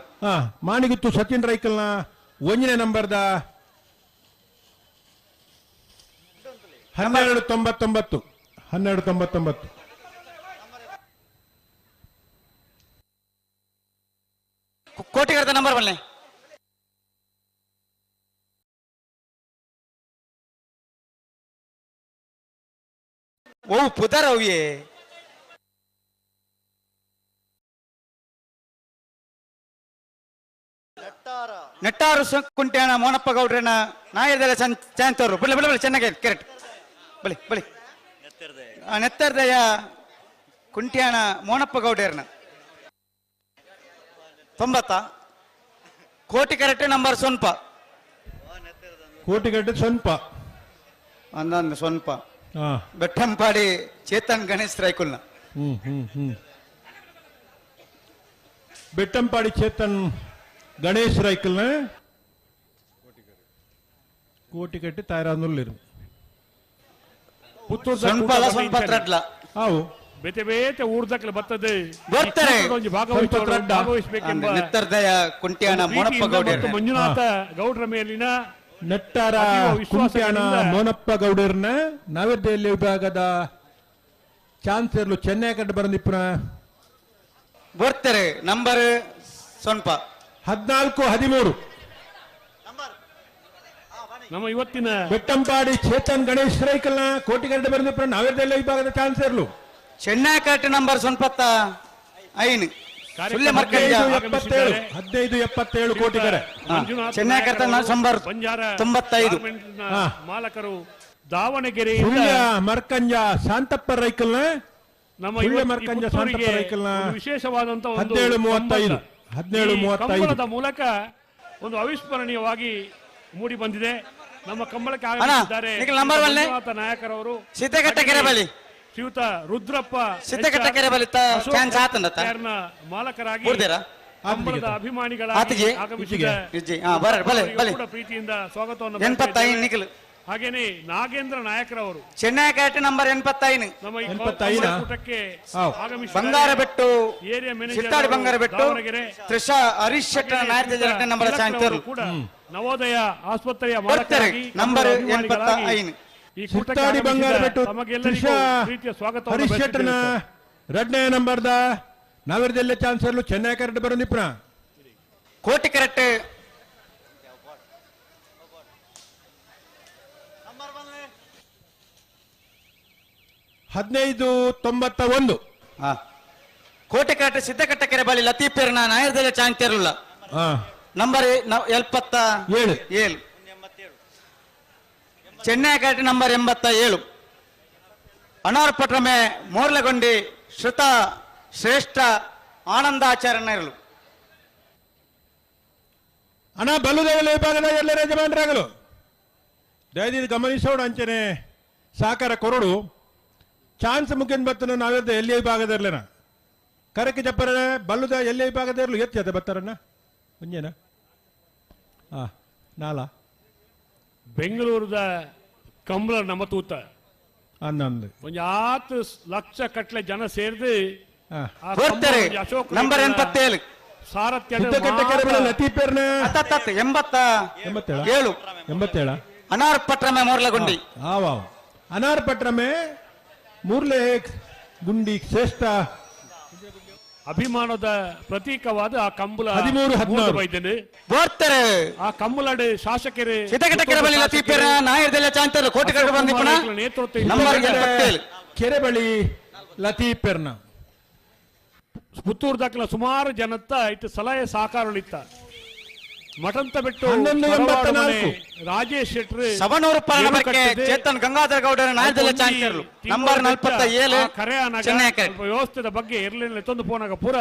ಮಾಣಿಗುತ್ತು ಸಚಿನ್ ರೈಕಲ್ನ 1ನೇ ನಂಬರ್ದ 12:99 12:99. ಕೋಟಿಗರ್ದ ನಂಬರ್ ಬನ್ನಿ. ಓ ಪುದರ್ ಅವಿಯೇ ನೆಟ್ಟಾರು ಕುಂಟೆಣ ಮೋನಪ್ಪ ಗೌಡ್ರನ ನಾಯರ್ದೆಲ್ಲ ಚಾಂತವ್ರು ಬಳಿ ಬಳಿ ಬಳಿ ಚೆನ್ನಾಗಿ ಕರೆಕ್ಟ್ ಬಳಿ ಬಳಿ ನೆತ್ತರ್ದಯ ಕುಂಟ್ಯಾಣ ಮೋನಪ್ಪ ಗೌಡ್ರನ 90 ಕೋಟಿ ಕರೆಕ್ಟ್ ನಂಬರ್ ಸೊನ್ಪ ಕೋಟಿ ಕರೆಕ್ಟ್ ಸೊನ್ಪ ಅಂದಂದು ಸೊನ್ಪ ಬೆಟ್ಟಂಪಾಡಿ ಚೇತನ್ ಗಣೇಶ್ ರೈಕುಲ್ನ ಬೆಟ್ಟಂಪಾಡಿ ಚೇತನ್ ಗಣೇಶ್ ರೈಕಲ್ನ ಕೋಟಿ ಕಟ್ಟಿ ತಯಾರಾನುಲ್ಲಿರು ಬೇತೆ ಬೇತೆ ಊರ್ದಕ್ಲೆ ಬರ್ತದೆ ಬರ್ತಾರೆ ಭಾಗವಹಿಸಬೇಕೆಂಬ ಕುಂಟ್ಯಾಣ ಮೋನಪ್ಪ ಗೌಡರ ಮಂಜುನಾಥ ಗೌಡ್ರ ಮೇಲಿನ ನೆಟ್ಟಾರ ಕುಂಟ್ಯಾಣ ಮೋನಪ್ಪ ಗೌಡರ್ನ ನವದೆಹಲಿ ವಿಭಾಗದ ಚಾನ್ಸರ್ಲು ಚೆನ್ನೈ ಕಟ್ಟು ಬರಂದಿಪ್ಪನ ಬರ್ತಾರೆ ನಂಬರ್ ಸೊನ್ಪ 14:13. ನಮ್ಮ ಇವತ್ತಿನ ಬೆಟ್ಟಂಪಾಡಿ ಚೇತನ್ ಗಣೇಶ್ ರೈಕಲ್ನ ಕೋಟಿಗಡ್ಡೆ ಬಂದಿಪ್ಪನ ನವದೆಹಲಿ ವಿಭಾಗದ ಚಾನ್ಸರ್ಲು ಚೆನ್ನೈ ಕಟ್ಟು ನಂಬರ್ ಸೊನ್ಪತ್ತ ಐನು 15:77 ಕೋಟಿಗರೆ ಚೆನ್ನೈ ಕರ್ತ ನಂಬರ್ 95 ಮಾಲಕರು ದಾವಣಗೆರೆ ಮರ್ಕಂಜ ಶಾಂತಪ್ಪ ರೈಕಲ್ನ ನಮ್ಮ ಮರ್ಕಂಜ ಶಾಂತಪ್ಪ ರೈಕಲ್ನ ವಿಶೇಷವಾದಂತಹ 17:35 17:35 ಮೂಲಕ ಒಂದು ಅವಿಸ್ಮರಣೀಯವಾಗಿ ಮೂಡಿ ಬಂದಿದೆ. ನಮ್ಮ ಕಂಬಳಕ್ಕೆ ಆಗಮಿಸಿದ್ದಾರೆ ನಾಯಕರವರು ಸಿದ್ದಘಟ್ಟ ಕೆರೆಬಳಿ ಶ್ರೀಯುತ ರುದ್ರಪ್ಪ ಸಿದ್ದಘಟ್ಟ ಕೆರೆಬಳಿ ಮಾಲಕರಾಗಿ ಕಂಬಳದ ಅಭಿಮಾನಿಗಳಾಗಿ ಆಗಮಿಸಿದ ಪ್ರೀತಿಯಿಂದ ಸ್ವಾಗತವನ್ನು. ಹಾಗೇನೆ ನಾಗೇಂದ್ರ ನಾಯಕರವರು ಚೆನ್ನೈ ಕ್ಯಾಟ್ ನಂಬರ್ 85 ನಮ್ಮ ಕೂಟಕ್ಕೆ ಆಗಮಿಸಿದ್ದಾರೆ. ಬಂಗಾರಬೆಟ್ಟು ಏರಿಯಾ ಮ್ಯಾನೇಜರ್ ಸಿಟ್ಟಾಡಿ ಬಂಗಾರಬೆಟ್ಟು ದಾವಣಗೆರೆ ತ್ರಿಷಾ ಹರೀಶ್ ಶೆಟ್ಟರ್ ನಾಯಕರ ನಂಬರ್ ಚಾನ್ಸರ್ ಕೂಡ ನವೋದಯ ಆಸ್ಪತ್ರೆಯ ಮಾಲಕರಾಗಿ ನಂಬರ್ ಅಭಿಮಾನಿಗಳಾಗಿ 85 ಈ ಕೂಟಕ್ಕೆ ಸಿಟ್ಟಾಡಿ ಆಗಮಿಸಿದ ಬಂಗಾರಬೆಟ್ಟು ತಮಗೆಲ್ಲರಿಗೂ ತ್ರಿಷಾ ಪ್ರೀತಿಯ ಸ್ವಾಗತವನ್ನು ಹರೀಶ್ ಶೆಟ್ಟರ್ನ ಬಯಸುತ್ತೇವೆ. ಎರಡನೇ ನಂಬರ್ದ ನಾವಿರದಲ್ಲೇ ಚಾನ್ಸರ್ಲು ಚೆನ್ನೈ ಕರೆಕ್ಟ್ ಬರೋದಿಪ್ರ ಕೋಟಿ ಕರೆಕ್ಟ್ 15:91. ಕೋಟೆ ಕರೆಕ್ಟ್ ಸಿದ್ದಕಟ್ಟ ಕೆರೆ ಬಳಿ ಲತೀಫೇರ್ನ ನಾಯರ್ದಲ್ಲೇ ಚಾನ್ಸ್ ಇರಲಿಲ್ಲ ನಂಬರ್ 77 7. ಚೆನ್ನೈ ಕರೆಕ್ಟ್ ನಂಬರ್ 87. ಅನಾರ್ಪಟ್ರಮೆ ಮೋರ್ಲಗೊಂಡಿ ಶ್ರುತ ಶ್ರೇಷ್ಠ ಆನಂದಾಚಾರ್ಯನ ಇರಲು ಅಣ್ಣ ಬಲ್ಲುದೇವಲ ವಿಭಾಗದ ಎಲ್ಲರ ಯಜಮಾನರಾಗಲು ದಯದೀದು ಗಮನಿಸೋಣ. ಅಂಚನೆ ಸಾಕಾರ ಕೊರಡು ಚಾನ್ಸ್ ಮುಖ್ಯನ್ ಬತ್ತನ ನಾವೆದ್ದ ಎಲ್ಲಿ ವಿಭಾಗದಿರ್ಲೇನ ಕರಕ್ಕೆ ಜಪ್ಪರ ಬಲ್ಲುದ ಎಲ್ಲಿ ವಿಭಾಗದ ಇರಲು ಎತ್ತಿ ಬತ್ತಾರನ್ನ ಒಂಜೇನಾ? ಆ ನಾಲ ಬೆಂಗಳೂರದ ಕಂಬಳ ನಮ್ಮ ತೂತ ಹನ್ನೊಂದು ಒಂಜಿ ಆತ್ ಲಕ್ಷ ಕಟ್ಲೆ ಜನ ಸೇರ್ದು ಆ ಬರ್ತಾರೆ. ಕಂಬಳ ಒಂಜಿ ಅಶೋಕ್ ನಂಬರ್ ಲೇಲ್ಯಾಂಡ್ 87. ಸಾರಥ್ಯ ಸಿದ್ದಕಟ್ಟೆ ಕೆರೆಬಳಿ ಲತೀಪೆರ್ನ ಅತ್ತತ್ತ ಎಂಬತ್ತ ಎಂಬತ್ತೇಳ ಏಳು ಎಂಬತ್ತೇಳ ಅನಾರ್ ಪಟ್ರಮೆ ಮೋರ್ಲಗುಂಡಿ. ಆವಾವ್ ಅನಾರ್ ಪಟ್ರಮೆ ಮೂರ್ಲೆ ಗುಂಡಿ ಶ್ರೇಷ್ಠ ಅಭಿಮಾನದ ಪ್ರತೀಕವಾದ ಆ ಕಂಬಳ 13, 16. ಬೈದೇನೆ ಬರ್ತಾರೆ. ಆ ಕಂಬಳಡು ಶಾಸಕರು ಸಿದ್ದಕಟ್ಟೆ ಕೆರೆಬಳಿ ಲತೀಪೆರ್ನ ನಾಯರ್ದೆಲ್ಲ ಚಾಂತರು ಕೋಟಿ ಕಟ್ಟು ಬಂದಿಪ್ಪಣ ನೇತೃತ್ವ ನಂಬರ್ 87. ಕೆರೆಬಳಿ ಲತೀಪೆರ್ನ ಪುತ್ತೂರು ದಾಖಲ ಸುಮಾರು ಜನತ್ತ ಇಟ್ಟು ಸಲಹೆ ಸಹಕಾರಗಳಿತ್ತ ಮಠಂತ ಬಿಟ್ಟು ಹನ್ನೊಂದು ತರವಾಡು ಮನೆ ಎಂಬತ್ತನಾಲ್ಕು. ರಾಜೇಶ್ ಶೆಟ್ರು ಸವಣೂರು ಪರಣ ಏರು ಬರ್ಕೆ ಕಟ್ಟಿದ್ದು. ಚೇತನ್ ಗಂಗಾಧರ ಗೌಡರ ನಾಯರ್ದೆಲ್ಲ ಒಂದು ಚಾಂತರ್ಲು ತಿಂಗಳು ನಂಬರ್ ಬೆಟ್ಟ 47 ಆ ಕರೆ ಆನಾಗ ಚೆನ್ನೈ ಕರೆ. ಸ್ವಲ್ಪ ವ್ಯವಸ್ಥೆದ ಬಗ್ಗೆ ಇರ್ಲಿಲ್ಲ ತಂದು ಪೋನಾಗ ಪೂರ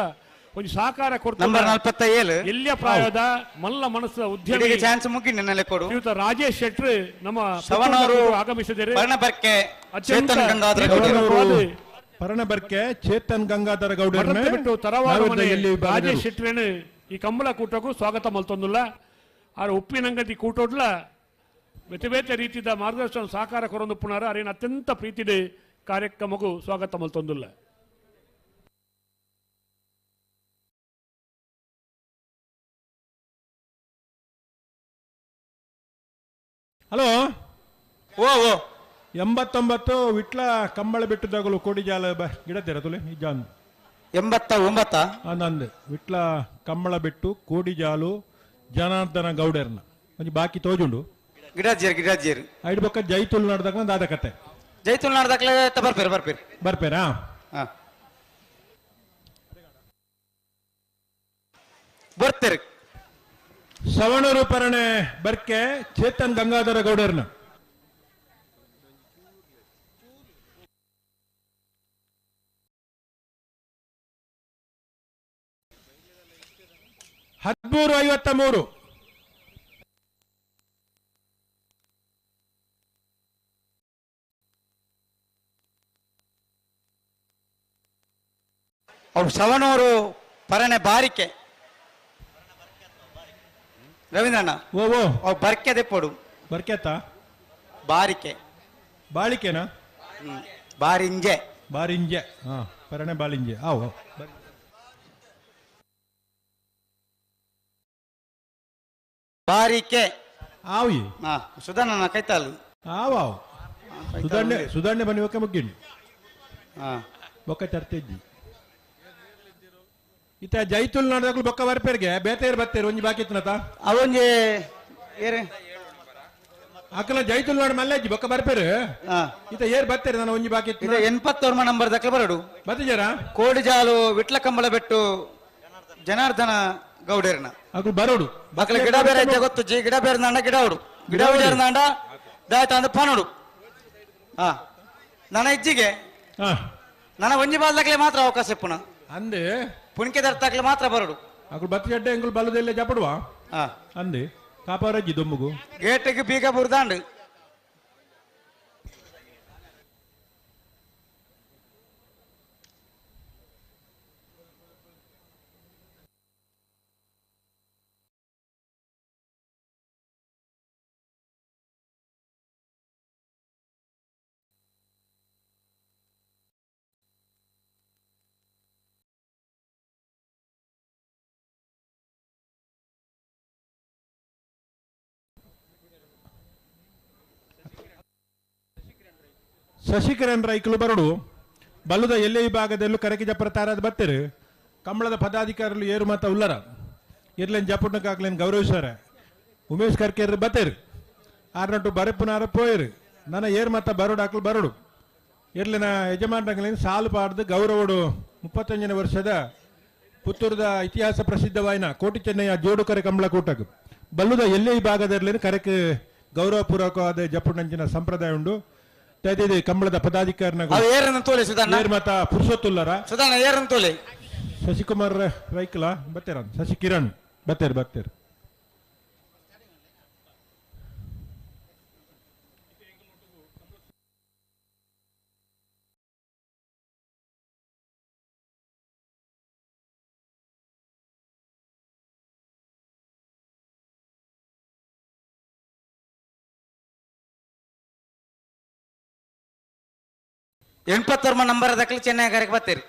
ಒಂದು ಸಹಕಾರ ಕೊಡ್ತು ನಂಬರ್ 47. ಎಲ್ಲಿಯ ಪ್ರಾಯದ ಮಲ್ಲ ಮನಸ್ಸು ಉದ್ಯಮಿ ಇದಕ್ಕೆ ಚಾನ್ಸ್ ಮುಗಿ ನಿನ್ನೆಲೆ ಕೊಡು. ಶ್ರೀಯುತ ರಾಜೇಶ್ ಶೆಟ್ರು ನಮ್ಮ ಸವಣೂರು ಪುತ್ತೂರು ಆಗಮಿಸಿದ್ದಾರೆ ಪರಣ ಬರ್ಕೆ ಅತ್ಯಂತ ಚೇತನ್ ಗಂಗಾಧರ ಗೌಡರು. ಪರಣ ಬರ್ಕೆ ಚೇತನ್ ಗಂಗಾಧರ ಗೌಡರನ್ನ ಮಠಂತ ಬಿಟ್ಟು ತರವಾಡು ಮನೆ ಎಲ್ಲಿ ರಾಜೇಶ್ ಶೆಟ್ರೇನು ಈ ಕಂಬಳ ಕೂಟಕ್ಕೂ ಸ್ವಾಗತ ಮಲ್ತೊಂದುಲ್ಲ ಆರ್ ಉಪ್ಪಿನಂಗಡಿ ಕೂಟೋಡ್ಲ ಬೇತೆ ಬೇತೆ ರೀತಿಯ ಮಾರ್ಗದರ್ಶನ ಸಹಕಾರ ಕೊರೊಂದು ಪುನರ ಅರೇನು ಅತ್ಯಂತ ಪ್ರೀತಿದೆ ಕಾರ್ಯಕ್ರಮಕ್ಕೂ ಸ್ವಾಗತ ಮಲ್ತೊಂದುಲ್ಲ. ಹಲೋ ಓ ಓ 89 ವಿಟ್ಲ ಕಂಬಳ ಬಿಟ್ಟದಾಗಲು ಕೋಡಿಜಾಲ ಗಿಡ ತೆರತುಲೆ ಈ ಜಾನ್ 89 ನಂದು ವಿಟ್ಲ ಕಂಬಳ ಬಿಟ್ಟು ಕೋಡಿಜಾಲು ಜನಾರ್ದನ ಗೌಡರ್ನ ಒಂಜಿ ಬಾಕಿ ತೋಜುಂಡು ಗಿಡಾಜಿಯರ್ ಗಿಡಾಜಿಯರ್ ಐಡ್ ಬೊಕ್ಕ ಜೈತುಲ್ ನಾಡ್ದಾಗ ದಾದ ಕತೆ ಜೈತುಲ್ ನಾಡ್ದಾಕ್ಲೆ ಬರ್ಪೇರು ಬರ್ಪೇರು ಬರ್ಪೇರಾ ಹಾ ಬರ್ತೀರಿ. ಸವಣೂರು ಪರಣೆ ಬರ್ಕೆ ಚೇತನ್ ಗಂಗಾಧರ ಗೌಡರ್ನ 13:53. ಅವ್ರು ಸವಣೂರು ಪರಣೆ ಬಾರಿಕೆ ರವೀಂದ್ರಣ್ಣ ಓ ಓ ಅವು ಬರ್ಕೆ ದೆಪ್ಪಡು ಬರ್ಕೆತ ಬಾರಿಕೆ ಬಾಳಿಕೆನಾ ಬಾರಿಂಜೆ ಬಾರಿಂಜೆ ಹಾ ಪರಣೆ ಬಾಳಿಂಜೆ ಆವು ಬಾರಿಕೆ ಆವಿ ಹಾ ಸುಧಾರಣ ಕೈತಾಲ್ ಆವ್ ಆವ್ ಸುಧಾರಣೆ ಸುಧಾರಣೆ ಬನ್ನಿ ಒಕ್ಕ ಮುಗ್ಗಿಂಡು ಹಾ ಬೊಕ್ಕ ಚರ್ತೆಜ್ಜಿ ಇತ್ತ ಜೈತುಲ್ ನಾಡದಾಗ್ಲು ಬೊಕ್ಕ ಬರ್ಪೇರ್ಗೆ ಬೇತೇರು ಬತ್ತೇರು ಒಂಜಿ ಬಾಕಿ ಇತ್ತನತ ಅವೊಂಜಿ ಏರು ಅಕಲ ಜೈತುಲ್ ನಾಡು ಮಲ್ಲೆಜ್ಜಿ ಬೊಕ್ಕ ಬರ್ಪೇರು ಇತ್ತ ಏರ್ ಬತ್ತೇರು ನಾನು ಒಂಜಿ ಬಾಕಿ ಇದು 89 ನಂಬರ್ ದಕ್ಲ ಬರಡು ಬತ್ತಿಜಾರ ಕೋಡಿಜಾಲು ವಿಟ್ಲ ಕಂಬಳ ಬೆಟ್ಟು ಜನಾರ್ದನ ಗೌಡರ್ನ ಅಕಲು ಬರೋಡು ಬಕ್ಲ ಗಿಡ ಬೇರೆ ಹೆಜ್ಜೆ ಗೊತ್ತು ಜಿ ಗಿಡ ಬೇರೆ ನಾಂಡ ಗಿಡ ಉಡು ಗಿಡ ಬೇರೆ ನಾಂಡ ದಾಯ್ತ ಅಂದ ಪನೋಡು ಹಾ ನನ್ನ ಹೆಜ್ಜಿಗೆ ನನ್ನ ಒಂಜಿ ಬಾಲ್ದಾಗ್ಲೆ ಮಾತ್ರ ಅವಕಾಶ ಪುನಃ ಅಂದೆ ಪುಣ್ಕೆ ದರ್ತಾಗ್ಲೆ ಮಾತ್ರ ಬರಡು ಅಕಲು ಬತ್ತಿ ಅಡ್ಡೆ ಎಂಗುಲು ಬಲ್ಲದೆಲ್ಲ ಜಪಡುವ ಅಂದೆ ಕಾಪಾರಜ್ಜಿ ದೊಮ್ಮಗು ಗೇಟಿಗೆ ಬೀಗ ಬುರ್ದಾಂಡು ಶಶಿಕಿರಣ್ ರೈಕುಲು ಬರಡು ಬಲ್ಲುದ ಎಲ್ಲೆ ವಿಭಾಗದಲ್ಲೂ ಕರಕಿ ಜಪ್ಪರ ತಾರಾದ ಬತ್ತೇರು ಕಂಬಳದ ಪದಾಧಿಕಾರಿಗಳು ಏರು ಮಾತ ಉಲ್ಲರ ಇರ್ಲೇನ್ ಜಪುಟ್ನಕ್ಕಾಗ್ಲೇನ್ ಗೌರವಿಸಾರೆ ಉಮೇಶ್ ಕರ್ಕೇರ್ ಬತ್ತೇರು ಆರ್ನಟ್ಟು ಬರೆಪುನಾರ ಪೋಯರು ನನ್ನ ಏರು ಮಾತ ಬರೋಡು ಹಾಕಲು ಬರೋಡು ಇರ್ಲಿನ ಯಜಮಾನರಂಗಲೇನು ಸಾಲು ಪಾಡ್ದು ಗೌರವಡು 35ನೇ ವರ್ಷದ ಪುತ್ತೂರದ ಇತಿಹಾಸ ಪ್ರಸಿದ್ಧವಾಯಿನ ಕೋಟಿ ಚೆನ್ನಯ್ಯ ಜೋಡುಕರೆ ಕಂಬಳ ಕೂಟకు ಬಲ್ಲುದ ಎಲ್ಲೆ ವಿಭಾಗದಲ್ಲಿ ಕರೆಕ್ ಗೌರವಪೂರ್ವಕವಾದ ಜಪ್ಪುನಂಚಿನ ಸಂಪ್ರದಾಯ ಉಂಡು ತೈದಿದೆ ಕಂಬಳದ ಪದಾಧಿಕಾರಿನ ಅವು ಏರನ್ನು ತೋಲೆ ಸುಧಾರಣ. ಏರ್ ಮಾತ ಪುರುಷೋತ್ತುಲ್ಲರ ಸುಧಾರಣ ಏರನ್ನು ತೋಲೆ ಶಶಿಕುಮಾರ್ ರೈಕಲ ಬತ್ತೇರ ಶಶಿಕಿರಣ್ ಬತ್ತೇರು ಬತ್ತೇರು. 89 ನಂಬರ್ ದಕ್ಕಲು ಚೆನ್ನೈ ಕರೆಗೆ ಬರ್ತೀರಿ.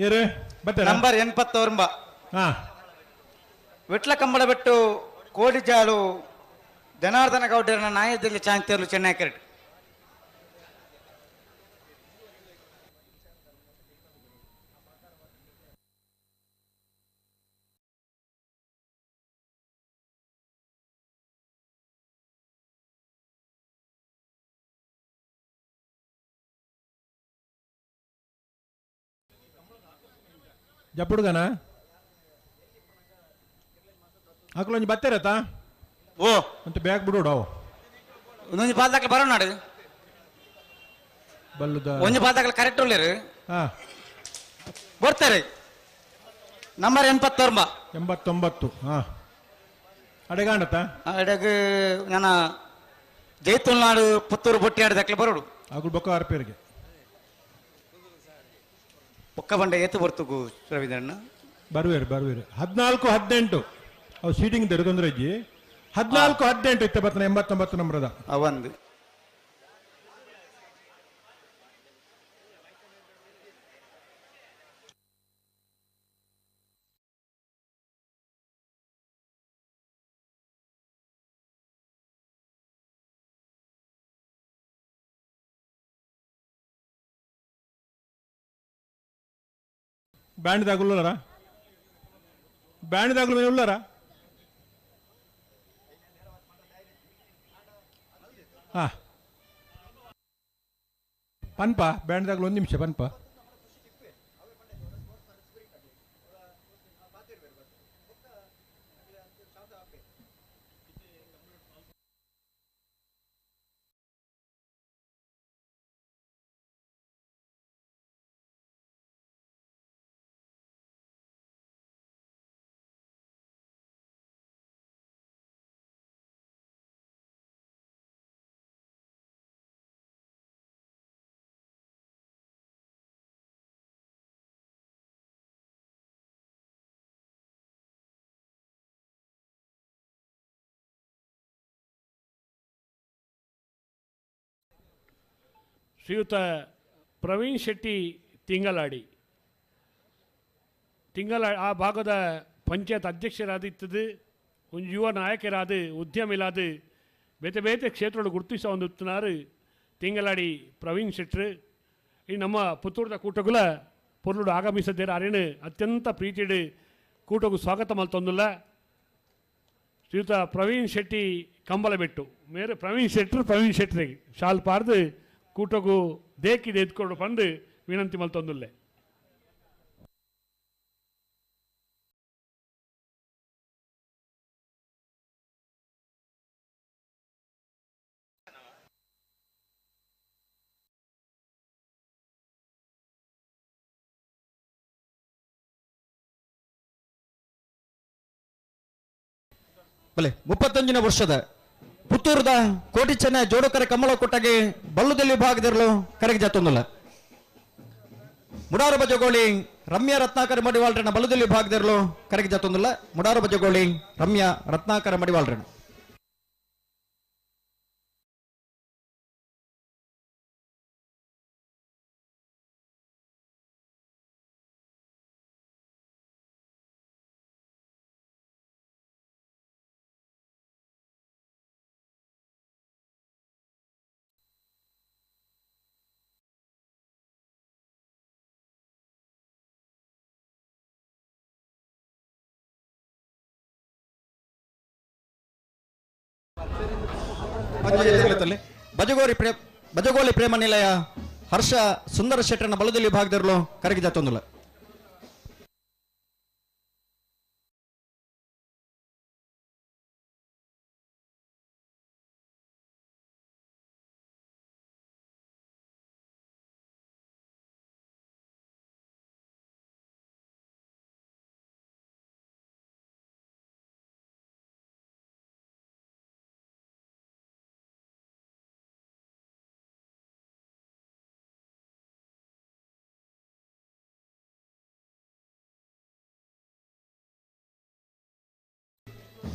ಏರು ಬರ್ತಾರೆ ನಂಬರ್ 89. ಹಾ ವಿಟ್ಲ ಕಂಬಳ ಬಿಟ್ಟು ಕೋಡಿಜಾಲು ಜನಾರ್ದನ ಗೌಡರನ್ನ ನಾಯದಲ್ಲಿ ಚಾಂತಿಯರು ಚೆನ್ನೈ ಕರೆಟ್. ಜಪ್ಪುಡ್ಗನ ಅಕ್ಲೊಂಜಿ ಬತ್ತೇರತ್ತ ಓ ಅಂತ ಬ್ಯಾಗ್ ಬಿಡೋಡು ಅವು ಒಂದೊಂದು ಪಾದಕ್ಕೆ ಬರೋ ನಾಡು ಬಲ್ಲುದ ಒಂಜಿ ಪಾದಕ್ಕೆ ಕರೆಕ್ಟ್ ಉಳ್ಳೇರು ಹಾ ಬರ್ತಾರೆ. ನಂಬರ್ 89. 89. ಹಾ ಅಡೆಗಾಂಡತ್ತ ಅಡೆಗೆ ನನ್ನ ಜೈತುಲ್ನಾಡು ಪುತ್ತೂರು ಬೊಟ್ಟಿ ಆಡಿದಕ್ಕೆ ಬರೋಡು. ಅಗುಲ್ ಬೊಕ್ಕ ಆರ್ಪೇರಿಗೆ ಪೊಕ್ಕ ಬಂಡೆ ಏತು ಬರ್ತುಗು ರವೀಂದ್ರಣ್ಣ ಬರುವೇರು ಬರುವೇರು. 14 18 ಅವು ಸೀಟಿಂಗ್ there ತೊಂದರೆ ಇಜ್ಜಿ. 14 18 ಇತ್ತ ಬರ್ತನೆ 89 ನಂಬರದ ಒಂದು ಬ್ಯಾಂಡ್ ದಾಗುಲ್ಲಾರ ಬ್ಯಾಂಡ್ ದಾಗುಲ ಉಳ್ಳಾರ ಹಾ ಪನ್ಪ ಬ್ಯಾಂಡ್ ದಾಗುಲು ಒಂದು ನಿಮಿಷ ಪನ್ಪ. ಶ್ರೀಯುತ ಪ್ರವೀಣ್ ಶೆಟ್ಟಿ ತಿಂಗಳಾಡಿ ತಿಂಗಳ ಆ ಭಾಗದ ಪಂಚಾಯತ್ ಅಧ್ಯಕ್ಷರಾದಿತ್ತದು, ಒಂದು ಯುವ ನಾಯಕರಾದ ಉದ್ಯಮಿಲಾದ ಬೇತೆ ಬೇತೆ ಕ್ಷೇತ್ರಗಳು ಗುರುತಿಸ ಹೊಂದುತ್ತಿನಾರು ತಿಂಗಳಾಡಿ ಪ್ರವೀಣ್ ಶೆಟ್ಟರು. ಈ ನಮ್ಮ ಪುತ್ತೂರದ ಕೂಟಗುಲ ಪೊರ್ಲುಡು ಆಗಮಿಸದೇರು ಅರೇನು ಅತ್ಯಂತ ಪ್ರೀತಿಡು ಕೂಟಗೂ ಸ್ವಾಗತ ಮಲ್ತೊಂದುಲ್ಲ ಶ್ರೀಯುತ ಪ್ರವೀಣ್ ಶೆಟ್ಟಿ ಕಂಬಲಬೆಟ್ಟು ಮೇರೆ ಪ್ರವೀಣ್ ಶೆಟ್ಟರು ಪ್ರವೀಣ್ ಶೆಟ್ಟರಿಗೆ ಶಾಲ್ ಪಾರ್ದು ಕೂಟಗೂ ದೇಕಿದೆ ಎತ್ಕೊಂಡು ಬಂದು ವಿನಂತಿ ಮಲ್ತೊಂದುಲ್ಲೆ. ಬಲೆ 31ನೇ ವರ್ಷದ ಪುತ್ತೂರದ ಕೋಟಿ ಚೆನ್ನ ಜೋಡುಕರೆ ಕಮಲ ಕೊಟ್ಟಾಗಿ ಬಲ್ಲುದಲ್ಲಿ ಭಾಗದಿರಲು ಕರೆಗೆ ಜಾತೊಂದಲ್ಲ. ಮುಡಾರು ಬಜಗೋಳಿ ರಮ್ಯಾ ರತ್ನಾಕರ ಮಡಿವಾಳ್ರನ ಬಲ್ಲುದಲ್ಲಿ ಭಾಗದಿರಲು ಕರೆಗೆ ಜಾತೊಂದಲ್ಲ. ಮುಡಾರು ಬಜಗೋಳಿ ರಮ್ಯಾ ರತ್ನಾಕರ ಮಡಿವಾಳ್ರನ. ಬಜಗೋಳಿ ಪ್ರೇಮ ನಿಲಯ ಹರ್ಷ ಸುಂದರ ಶೆಟ್ಟರನ ಬಲದಲ್ಲಿ ಭಾಗದಿರಲು ಕರಗಿ ಜಾತೊಂದುಲ್ಲ.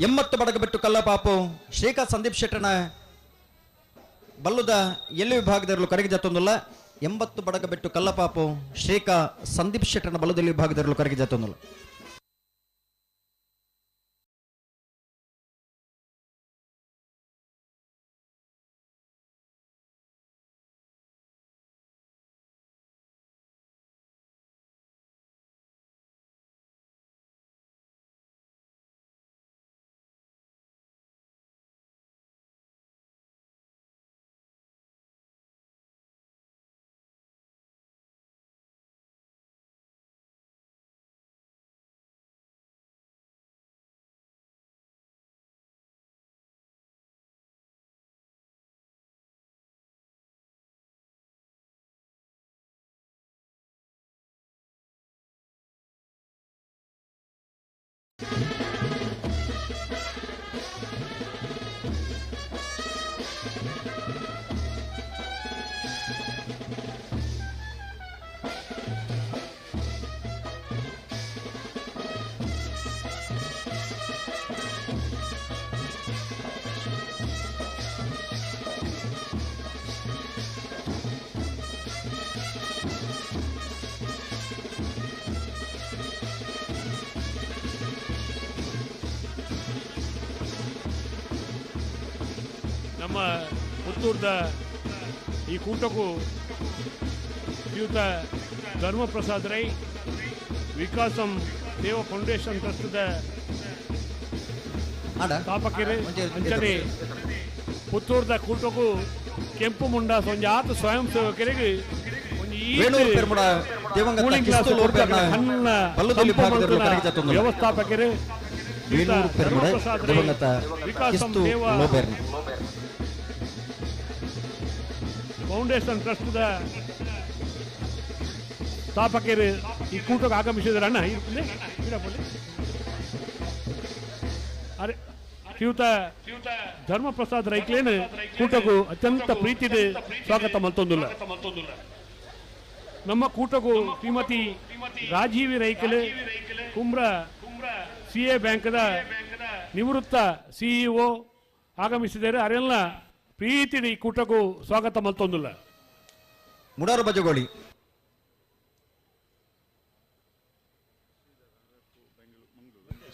80 ಬಡಗಬೆಟ್ಟು ಕಲ್ಲಪಾಪು ಶ್ರೀಕಾಂತ್ ಸಂದೀಪ್ ಶೆಟ್ಟರನ ಬಲ್ಲುದ ಎಲ್ಲಿ ವಿಭಾಗದಿರಲು ಕರಗಿ ಜಾತೊಂದುಲ್ಲ. 80 ಬಡಗಬೆಟ್ಟು ಕಲ್ಲಪಾಪು ಶ್ರೀಕಾ ಸಂದೀಪ್ ಶೆಟ್ಟರ್ನ ಬಲದಲ್ಲಿ ವಿಭಾಗದಲ್ಲಿ ಕರಗಿ ಜಾತೊಂದಲು. ನಮ್ಮ ಪುತ್ತೂರ್ದ ಈ ಕೂಟಕ್ಕೂ ಶ್ರೀಯುತ ಧರ್ಮಪ್ರಸಾದ್ ರೈ ವಿಕಾಸಂ ದೇವ ಫೌಂಡೇಶನ್ ಟ್ರಸ್ಟ್ದ ಸ್ಥಾಪಕರು ಅಂಚನೆ ಪುತ್ತೂರ್ದ ಕೂಟಕ್ಕೂ ಕೆಂಪು ಮುಂಡಾಸ್ ಒಂಜಿ ಆತ ಸ್ವಯಂ ಸೇವಕರಿಗೆ ವ್ಯವಸ್ಥಾಪಕರು ಫೌಂಡೇಶನ್ ಟ್ರಸ್ಟ್ದ ಸ್ಥಾಪಕರು ಈ ಕೂಟಕ್ಕೆ ಆಗಮಿಸಿದರೆ ಅಣ್ಣ ಅರೆ ಶ್ರೀಯುತ ಧರ್ಮಪ್ರಸಾದ್ ರೈಕ್ಲೇನ್ ಕೂಟಕ್ಕೂ ಅತ್ಯಂತ ಪ್ರೀತಿದೆ ಸ್ವಾಗತ ಮಲ್ತೊಂದುಲ್ಲ. ನಮ್ಮ ಕೂಟಕ್ಕೂ ಶ್ರೀಮತಿ ರಾಜೀವಿ ರೈಕಲೆ ಕುಮ್ರ ಸಿ ಎ ಬ್ಯಾಂಕ್ದ ನಿವೃತ್ತ ಸಿಇಒ ಆಗಮಿಸಿದರೆ ಅರೆಲ್ಲ ಪ್ರೀತಿ ಈ ಕೂಟಕ್ಕೂ ಸ್ವಾಗತ ಮಲ್ತೊಂದುಲ್ಲ. ಮುಡಾರು ಬಜಗೋಳಿ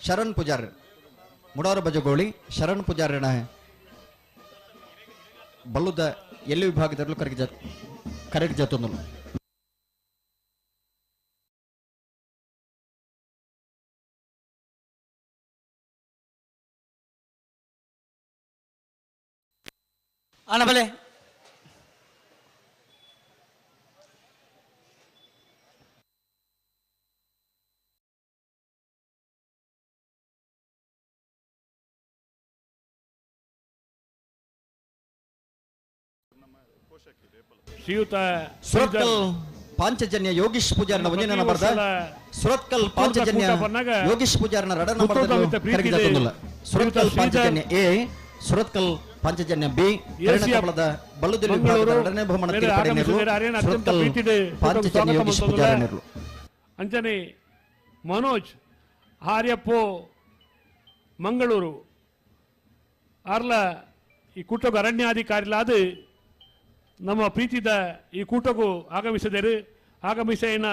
ಶರಣ್ ಪೂಜಾರ್ ಮುಡಾರು ಬಜಗೋಳಿ ಶರಣ್ ಪೂಜಾರಣ ಬಲ್ಲುದ ಎಲ್ಲಿ ವಿಭಾಗದಲ್ಲೂ ಕರೆಗೆ ಜಾತೊಂದಲು. ಅಣ್ಣ ಬಲೆ ಶ್ರೀಯುತ ಸುರತ್ಕಲ್ ಪಾಂಚಜನ್ಯ ಯೋಗೀಶ್ ಪೂಜಾರನ ಒಂದನೇ ನಂಬರ್ದ ಸುರತ್ಕಲ್ ಪಾಂಚಜನ್ಯ ಯೋಗೀಶ್ ಪೂಜಾರನ ಎರಡನೇ ನಂಬರ್ದ ಕರೆಗೆ ಜಾತೊಂದುಲ್ಲ. ಸುರತ್ಕಲ್ ಪಾಂಚಜನ್ಯ ಎ, ಸುರತ್ಕಲ್ ಪಾಂಚಜನ್ಯ ಬಿ ಕಮಲದ ಬಲ್ಲುದಲ್ಲಿ ವಿಭಾಗದ ಎರಡನೇ ಬಹುಮಾನ ತೀರ್ಪಡೆಯರು ಸುರತ್ಕಲ್ ಪಾಂಚಜನ್ಯ ಯೋಗೀಶ್ ಪೂಜಾರನರು. ಅಂಚನೆ ಮನೋಜ್ ಆರ್ಯಪ್ಪೋ ಮಂಗಳೂರು ಆರ್ಲ ಈ ಕೂಟಕ್ಕೆ ಅರಣ್ಯಾಧಿಕಾರಿಲಾದ ನಮ್ಮ ಪ್ರೀತಿದ ಈ ಕೂಟಕ್ಕೂ ಆಗಮಿಸಿದರು. ಆಗಮಿಸೇನ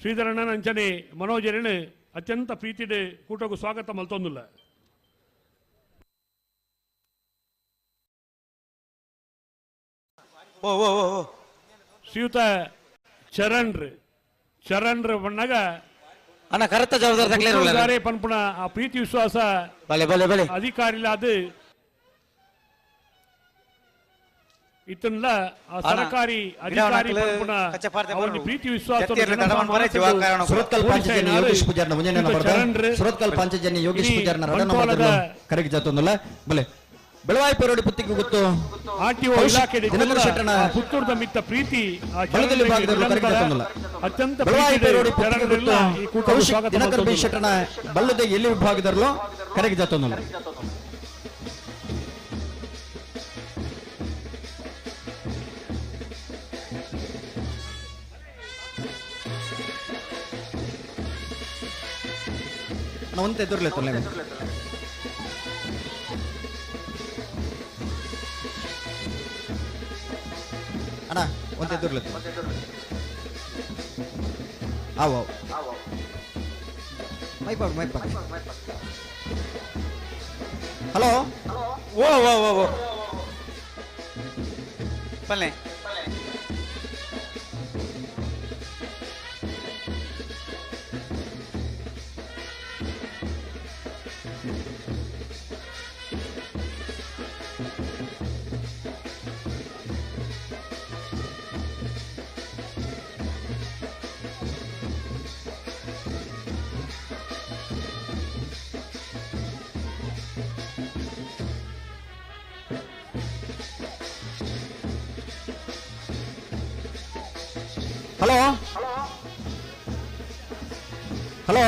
ಶ್ರೀಧರಣ್ಣನ ಅಂಚನೆ ಮನೋಜರಣ ಅತ್ಯಂತ ಪ್ರೀತಿದ ಕೂಟಕ್ಕೂ ಸ್ವಾಗತ ಮಲ್ತೊಂದುಲ್ಲ. ಶ್ರೀಯುತ ಚರಣ್ರ ಚರಣ್ರ ಬಣ್ಣಗ ಅಣ್ಣ ಕರೆತ ಜವಾಬ್ದಾರಿ ಪನ್ಪುಣ ಆ ಪ್ರೀತಿ ವಿಶ್ವಾಸ ಬಲೆ ಬಲೆ ಬಲೆ ಅಧಿಕಾರಿಲಾದ ಇತ್ತನ್ಲ ಆ ಸರ್ಕಾರಿ ಅಧಿಕಾರಿ ಪನ್ಪುಣ ಪ್ರೀತಿ ವಿಶ್ವಾಸ ಸುರತ್ಕಲ್ ಪಾಂಚಜನ್ಯ ಯೋಗೀಶ್ ಪೂಜಾರನ ಒಂದನೇ ನಂಬರ್ದ ಸುರತ್ಕಲ್ ಪಾಂಚಜನ್ಯ ಯೋಗೀಶ್ ಪೂಜಾರನ ಎರಡನೇ ನಂಬರ್ದ ಕರೆಗೆ ಜಾತೊಂದುಲ್ಲ. ಬಲೆ ಬೆಳವಾಯಿ ಪೇರೋಡಿ ಪುತ್ತಿಗೆ ಗೊತ್ತು ಇಲಾಖೆ ಪುತ್ತೂರ್ದ ಮಿತ್ತ ಪ್ರೀತಿ ಅತ್ಯಂತ ದಿನಕರ್ ಬಿ ಶೆಟ್ಟನ ಬಲ್ಲದ ಎಲ್ಲಿ ವಿಭಾಗದಲ್ಲೂ ಕರೆಗೆ ಜಾತೊಂದುಲ್ಲ. ಒಂತೆ ಎದುರ್ಲೆ ತೊಲೆ ಅಣ್ಣ ಒಂತೆ ದುರ್ಲೆ ಆವೋ ಮೈಪಾಡು ಮೈಪಾಡು ಹಲೋ ಓ ಓ ಓ ಓ ಪಲ್ಲೆ ಹಲೋ ಹಲೋ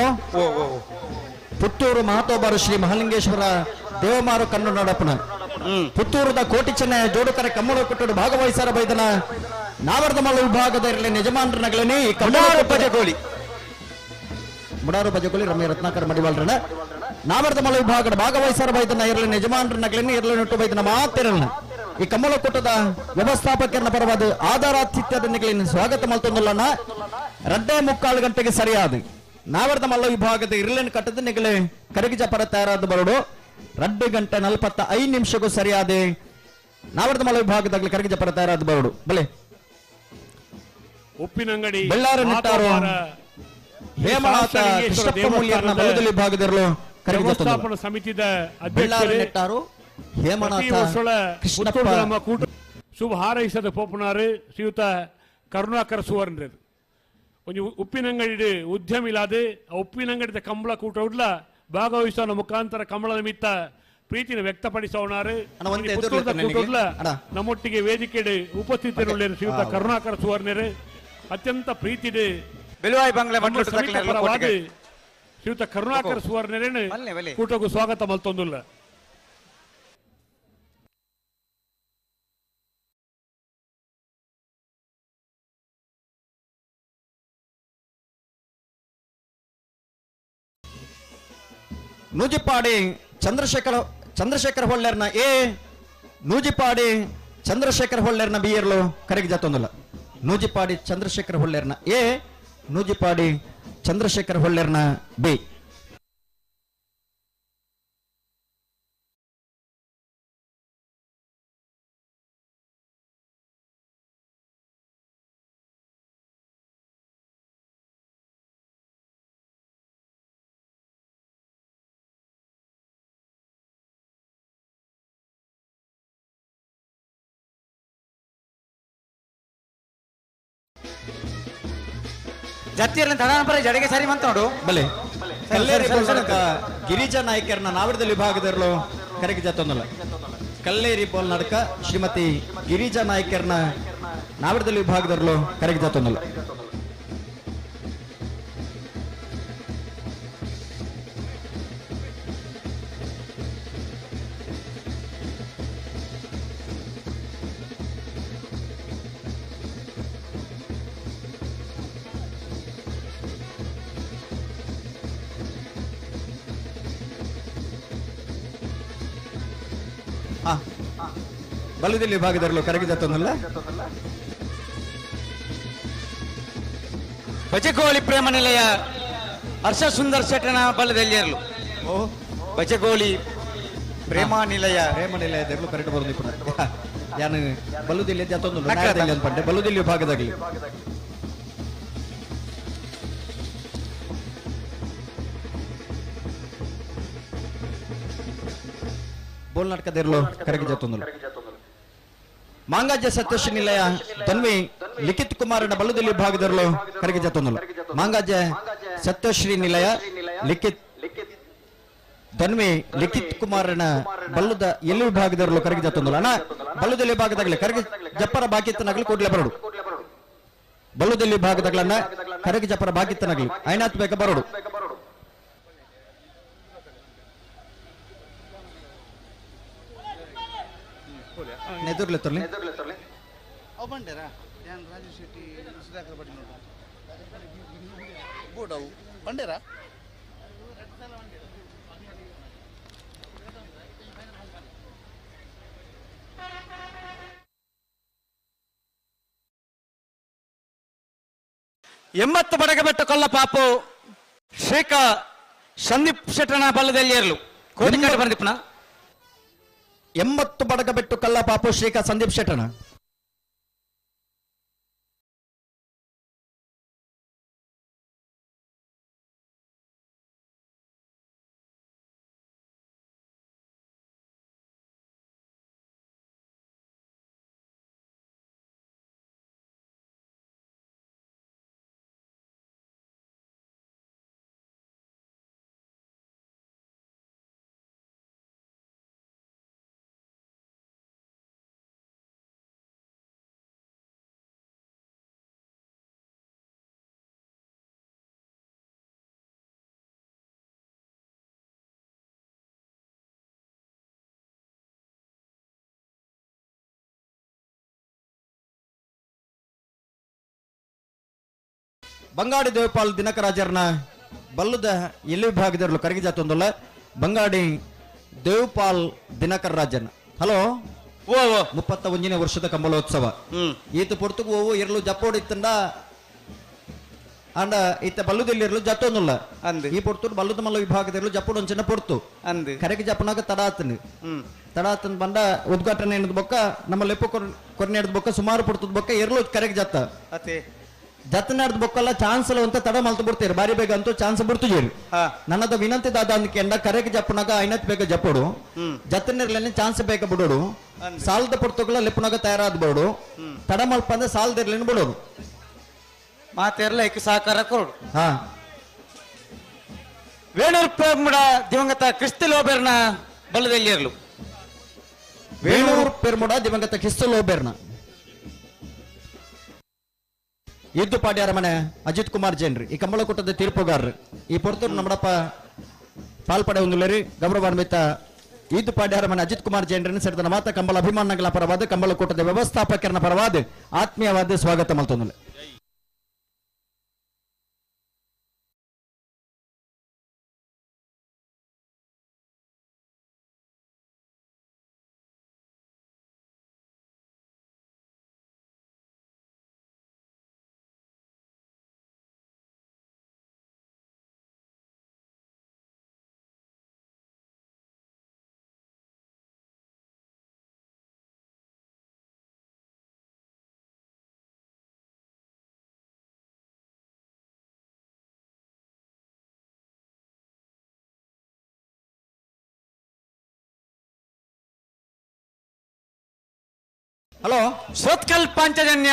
ಪುತ್ತೂರು ಮಹತೋಬಾರು ಶ್ರೀ ಮಹಾಲಿಂಗೇಶ್ವರ ದೇವಮಾರು ಕಣ್ಣು ನಡಪನ ಪುತ್ತೂರದ ಕೋಟಿ ಚೆನ್ನಯ ಜೋಡುಕರೆ ಕಮ್ಮಳ ಕೊಟ್ಟಡು ಭಾಗವಹಿಸಾರ ಬೈದನ ನಾವರ್ದಮಲ್ಲ ವಿಭಾಗದ ಇರಲಿ ಯಜಮಾನರನಗಳೇ ಮುಡಾರು ಬಜಗೋಳಿ ಮುಡಾರು ಬಜಗೋಳಿ ರಮ್ಯ ರತ್ನಾಕರ್ ಮಡಿವಾಳ್ರನ ನಾವರ್ದಮಲ್ಲ ವಿಭಾಗದ ಭಾಗವಹಿಸಾರ ಬೈದನ ಇರಲಿ ಯಜಮಾನರನಗಳೇ ಇರಲಿ ನಟ್ಟು ಬೈದನ ಮಾತಿರಲ್ಲ ಈ ಕಮ್ಮಲಕೂಟದ ವ್ಯವಸ್ಥಾಪಕರನ್ನ ಪರವಾದ ಆಧಾರಾತಿಥ್ಯದ ನಿಗಲಿನ ಸ್ವಾಗತ ಮಲ್ತೊಂದುಲ್ಲನ 2:45 ಗಂಟೆಗೆ ಸರಿಯಾದ ನಾವರ್ದ ಮಲ್ಲ ವಿಭಾಗದ ಇರ್ಲೇನ್ ಕಟ್ಟದ ನಿಗಲೆ ಕರಗಿಜ ಪರ ತಯಾರಾದ ಬರೋಡು 2:45 ಸರಿಯಾದ ನಾವರ್ದ ಮಲ್ಲ ವಿಭಾಗದಾಗಲಿ ಕರಗಿಜ ಪರ ತಯಾರಾದ ಬರೋಡು ಬಲೆ ಉಪ್ಪಿನಂಗಡಿ ಬೆಳ್ಳಾರ ನಿಟ್ಟಾರು ಹೇಮನಾಥ ಕೃಷ್ಣಪ್ಪ ಮೂಲ್ಯರ್ನ ಬಲದಲ್ಲಿ ವಿಭಾಗದಿರಲು ಕರಗಿಜ ವ್ಯವಸ್ಥಾಪನಾ ಸಮಿತಿದ ಬೆಳ್ಳಾರ ಅಧ್ಯಕ್ಷರೇ ನೆಟ್ಟಾರು ಹೇಮನಾಥ ಕೃಷ್ಣಪ್ಪ ನಮ್ಮ ಕೂಟ ಶುಭ ಹಾರೈಸದ ಪೋಪನಾರು ಶ್ರೀಯುತ ಕರುಣಾಕರ ಸುವರ್ಣರು ಒಂಜಿ ಉಪ್ಪಿನಂಗಡಿ ಉದ್ಯಮಿಲಾದ ಉಪ್ಪಿನಂಗಡಿದ ಕಂಬಳ ಕೂಟ ಉಡ್ಲ ಭಾಗವಹಿಸುವ ಮುಖಾಂತರ ಕಂಬಳ ನಿಮಿತ್ತ ಪ್ರೀತಿನ ವ್ಯಕ್ತಪಡಿಸೋಣಾರು ಕೂಟುಡ್ಲ ನಮ್ಮೊಟ್ಟಿಗೆ ವೇದಿಕೆ ಉಪಸ್ಥಿತರುಳ್ಳರು ಶ್ರೀಯುತ ಕರುಣಾಕರ ಸುವರ್ಣರು ಅತ್ಯಂತ ಪ್ರೀತಿಡೆ ಬೆಲುವಾಯಿ ಬಂಗ್ಲೆ ಶ್ರೀಯುತ ಕರುಣಾಕರ ಸುವರ್ಣರೇನು ಕೂಟಕ್ಕೂ ಸ್ವಾಗತ ಮಲ್ತೊಂದುಲ್ಲ. ನೂಜಿಪಾಡಿ ಚಂದ್ರಶೇಖರ ಚಂದ್ರಶೇಖರ ಹೊಳ್ಳೆರ್ನ ಎ ನೂಜಿಪಾಡಿ ಚಂದ್ರಶೇಖರ ಹೊಳ್ಳೆರ್ನ ಬಿ ಎರ್ಲು ಕರೆಗೆ ಜಾತೊಂದುಲ್ಲ. ನೂಜಿಪಾಡಿ ಚಂದ್ರಶೇಖರ ಹೊಳ್ಳೆರ್ನ ಎ ನೂಜಿಪಾಡಿ ಚಂದ್ರಶೇಖರ ಹೊಳ್ಳೆರ್ನ ಬಿ. ಜತ್ತಿಯರ್ನ ತಡಾನಪರ ಜಡೆಗೆ ಸರಿ ಮಂತ ನೋಡು. ಬಲೆ ಕಲ್ಲೇರಿ ಬೋಲ್ನಡಕ ಗಿರಿಜಾ ನಾಯ್ಕರ್ನ ನಾವರದಲ್ಲಿ ವಿಭಾಗದಲ್ಲೂ ಕರೆಗೆ ಜಾತೊಂದಲ್ಲ. ಕಲ್ಲೇರಿ ಬೋಲ್ನಡಕ ಶ್ರೀಮತಿ ಗಿರಿಜಾ ನಾಯ್ಕರ್ನ ನಾವರದಲ್ಲಿ ವಿಭಾಗದಲ್ಲೂ ಕರೆಗೆ ಜಾತೊಂದಲ್ಲ. ಬಲದಲ್ಲಿ ವಿಭಾಗದಲ್ಲೂ ಕರಗಿ ಜಾತೊಂದಲ್ಲ. ಬಜಗೋಳಿ ಪ್ರೇಮ ನಿಲಯ ಹರ್ಷ ಸುಂದರ್ ಶೆಟ್ಟನ ಬಲದಲ್ಲಿ ಇರಲು. ಬಜಗೋಳಿ ಪ್ರೇಮ ನಿಲಯ ಪ್ರೇಮ ನಿಲಯದಲ್ಲೂ ಕರೆಕ್ಟ್ ಬರೋದು ಪುನಃ ಯಾನು ಬಲುದಿಲ್ಲ ಜಾತೊಂದು ಅನ್ಪಂಡೆ ಬಲುದಿಲ್ಲಿ ವಿಭಾಗದಾಗಲಿ. ಬೋಲ್ನಾಟಕದಿರಲು ಕರಗಿ ಜಾತೊಂದು. ಮಾಂಗಾಜ್ಯ ಸತ್ಯಶ್ರೀ ನಿಲಯ ತನ್ವಿ ಲಿಖಿತ್ ಕುಮಾರನ ಬಲುದಲ್ಲಿ ವಿಭಾಗದಲ್ಲೂ ಕರಗಿ ಜಾತೊಂದಲ್ಲ. ಮಾಂಗಾಜ್ಯ ಸತ್ಯಶ್ರೀ ನಿಲಯ ಲಿಖಿತ್ ತನ್ವಿ ಲಿಖಿತ್ ಕುಮಾರನ ಬಲ್ಲದ ಎಲ್ಲಿ ವಿಭಾಗದಲ್ಲೂ ಕರಗಿ ಜಾತೊಂದಲ್ಲ. ಅಣ್ಣ ಬಲ್ಲದಲ್ಲಿ ವಿಭಾಗದಾಗಲಿ ಕರಗಿ ಜಪ್ಪರ ಬಾಕಿತ್ತನಾಗಲಿ ಕೂಡ್ಲೆ ಬರೋಡು. ಬಲ್ಲದಲ್ಲಿ ವಿಭಾಗದಾಗ್ಲನ್ನ ಕರಗಿ ಜಪ್ಪರ ಬಾಕಿತ್ತನಾಗಲಿ ಐನಾತ್ ಬೇಕ ಬರೋಡು. ನೆದುರ್ಲೆ ತರ್ಲಿ ಬಂಡೇರಾ. 80 ಬಡಗಬೆಟ್ಟು ಕೊಲ್ಲ ಪಾಪು ಶ್ರೀಕ ಸಂದೀಪ್ ಶೆಟ್ಟನ ಬಲ್ಲದೆಲ್ಲಿಯರ್ಲು ಕೋಟಿಕಾಡು ಬಂದಿಪ್ಪನ 80 ಬಡಗಬೆಟ್ಟು ಕಲ್ಲ ಪಾಪು ಶ್ರೀಕ ಸಂದೀಪ್ ಶೆಟ್ಟನ. ಬಂಗಾಡಿ ದೇವಪಾಲ್ ದಿನಕರಾಜರ್ನ ಬಲ್ಲದ ಎಲ್ಲಿ ವಿಭಾಗದವರು ಕರಗಿ ಜಾತೊಂದಲ್ಲ ಬಂಗಾಡಿ ದೇವಪಾಲ್ ದಿನಕರ ರಾಜನ್. ಹಲೋ, 31ನೇ ವರ್ಷದ ಕಂಬಳೋತ್ಸವ ಈತ ಪೊರ್ತುಗು ಓವು ಇರಲು ಜಪ್ಪೋಡಿತ್ತಂಡ ಅಂಡ ಇತ್ತ ಬಲ್ಲುದೆಲ್ಲಿರಲು ಜತ್ತೊಂದುಲ್ಲ ಈ ಪೊರ್ತು ಬಲ್ಲದ ಮಲ್ಲ ವಿಭಾಗದಿರಲು ಜಪ್ಪೋಡು ಒಂಚಿನ ಪೊರ್ತು ಕರೆಗೆ ಜಪ್ಪನಾಗ ತಡಾತನು ತಡಾತನ್ ಬಂಡ ಉದ್ಘಾಟನೆ ಎನ್ನದ ಬೊಕ್ಕ ನಮ್ಮ ಲೆಪ್ಪು ಕೊರ್ನೆ ಬೊಕ್ಕ ಸುಮಾರು ಪೊರ್ತದ ಬೊಕ್ಕ ಎರಲು ಕರೆಗೆ ಜತ್ತ ಜತ್ತನಾಡ್ದ ಬೊಕ್ಕಲ್ಲ ಚಾನ್ಸ್ ಅಂತ ತಡ ಮಲ್ತು ಬಿಡ್ತೀರಿ ಬಾರಿ ಬೇಗ ಅಂತೂ ಚಾನ್ಸ್ ಬಿಡ್ತಿದ್ದೀರಿ. ನನ್ನದ ವಿನಂತಿ ದಾದ ಅಂದ್ಕೆಂಡ ಕರೆಗೆ ಜಪ್ಪನಾಗ ಐನತ್ ಬೇಗ ಜಪ್ಪೋಡು ಜತ್ತನಿರ್ಲೇನೆ ಚಾನ್ಸ್ ಬೇಗ ಬಿಡೋಡು ಸಾಲದ ಪೊರ್ತುಗಳ ಲೆಪ್ಪನಾಗ ತಯಾರಾದ ಬೋಡು ತಡ ಮಲ್ಪ ಅಂದ್ರೆ ಸಾಲದಿರ್ಲೇನು ಬಿಡೋದು ಮಾತೆರ್ಲ ಏಕ ಸಹಕಾರ ಕೊಡು. ಹಾ ವೇಣೂರ್ ಪೆರ್ಮುಡ ದಿವಂಗತ ಕ್ರಿಸ್ತ ಲೋಬೆರ್ನ ಬಲ್ಲದೆಲ್ಲಿರಲು ವೇಣೂರ್ ಪೆರ್ಮುಡ ದಿವಂಗತ ಕ್ರಿಸ್ತ ಲೋಬೆರ್ನ ಇದ್ದು ಮನೆ ಅಜಿತ್ ಕುಮಾರ್ ಜೈನ್ರಿ ಈ ಕಂಬಳಕೂಟದ ತೀರ್ಪುಗಾರರು ಈ ಪೊರ್ತೂರು ನಮ್ಮಡಪ್ಪ ಪಾಲ್ಪಡೆ ಹೊಂದುಲರಿ ಗೌರವಾನ್ವಿತ ಈದ್ದು ಪಾಡ್ಯಾರ ಮನೆ ಅಜಿತ್ ಕುಮಾರ್ ಜೈನ್ರನ್ನು ಸೇರಿದ ಮಾತ ಕಂಬಳ ಅಭಿಮಾನಗಳ ಪರವಾದ ಕಂಬಳಕೂಟದ ವ್ಯವಸ್ಥಾಪಕರನ ಪರವಾದ ಆತ್ಮೀಯವಾದ ಸ್ವಾಗತ ಮಲ್ತೊಂದುಲೆ. ಹಲೋ, ಸುರತ್ಕಲ್ ಪಾಂಚಜನ್ಯ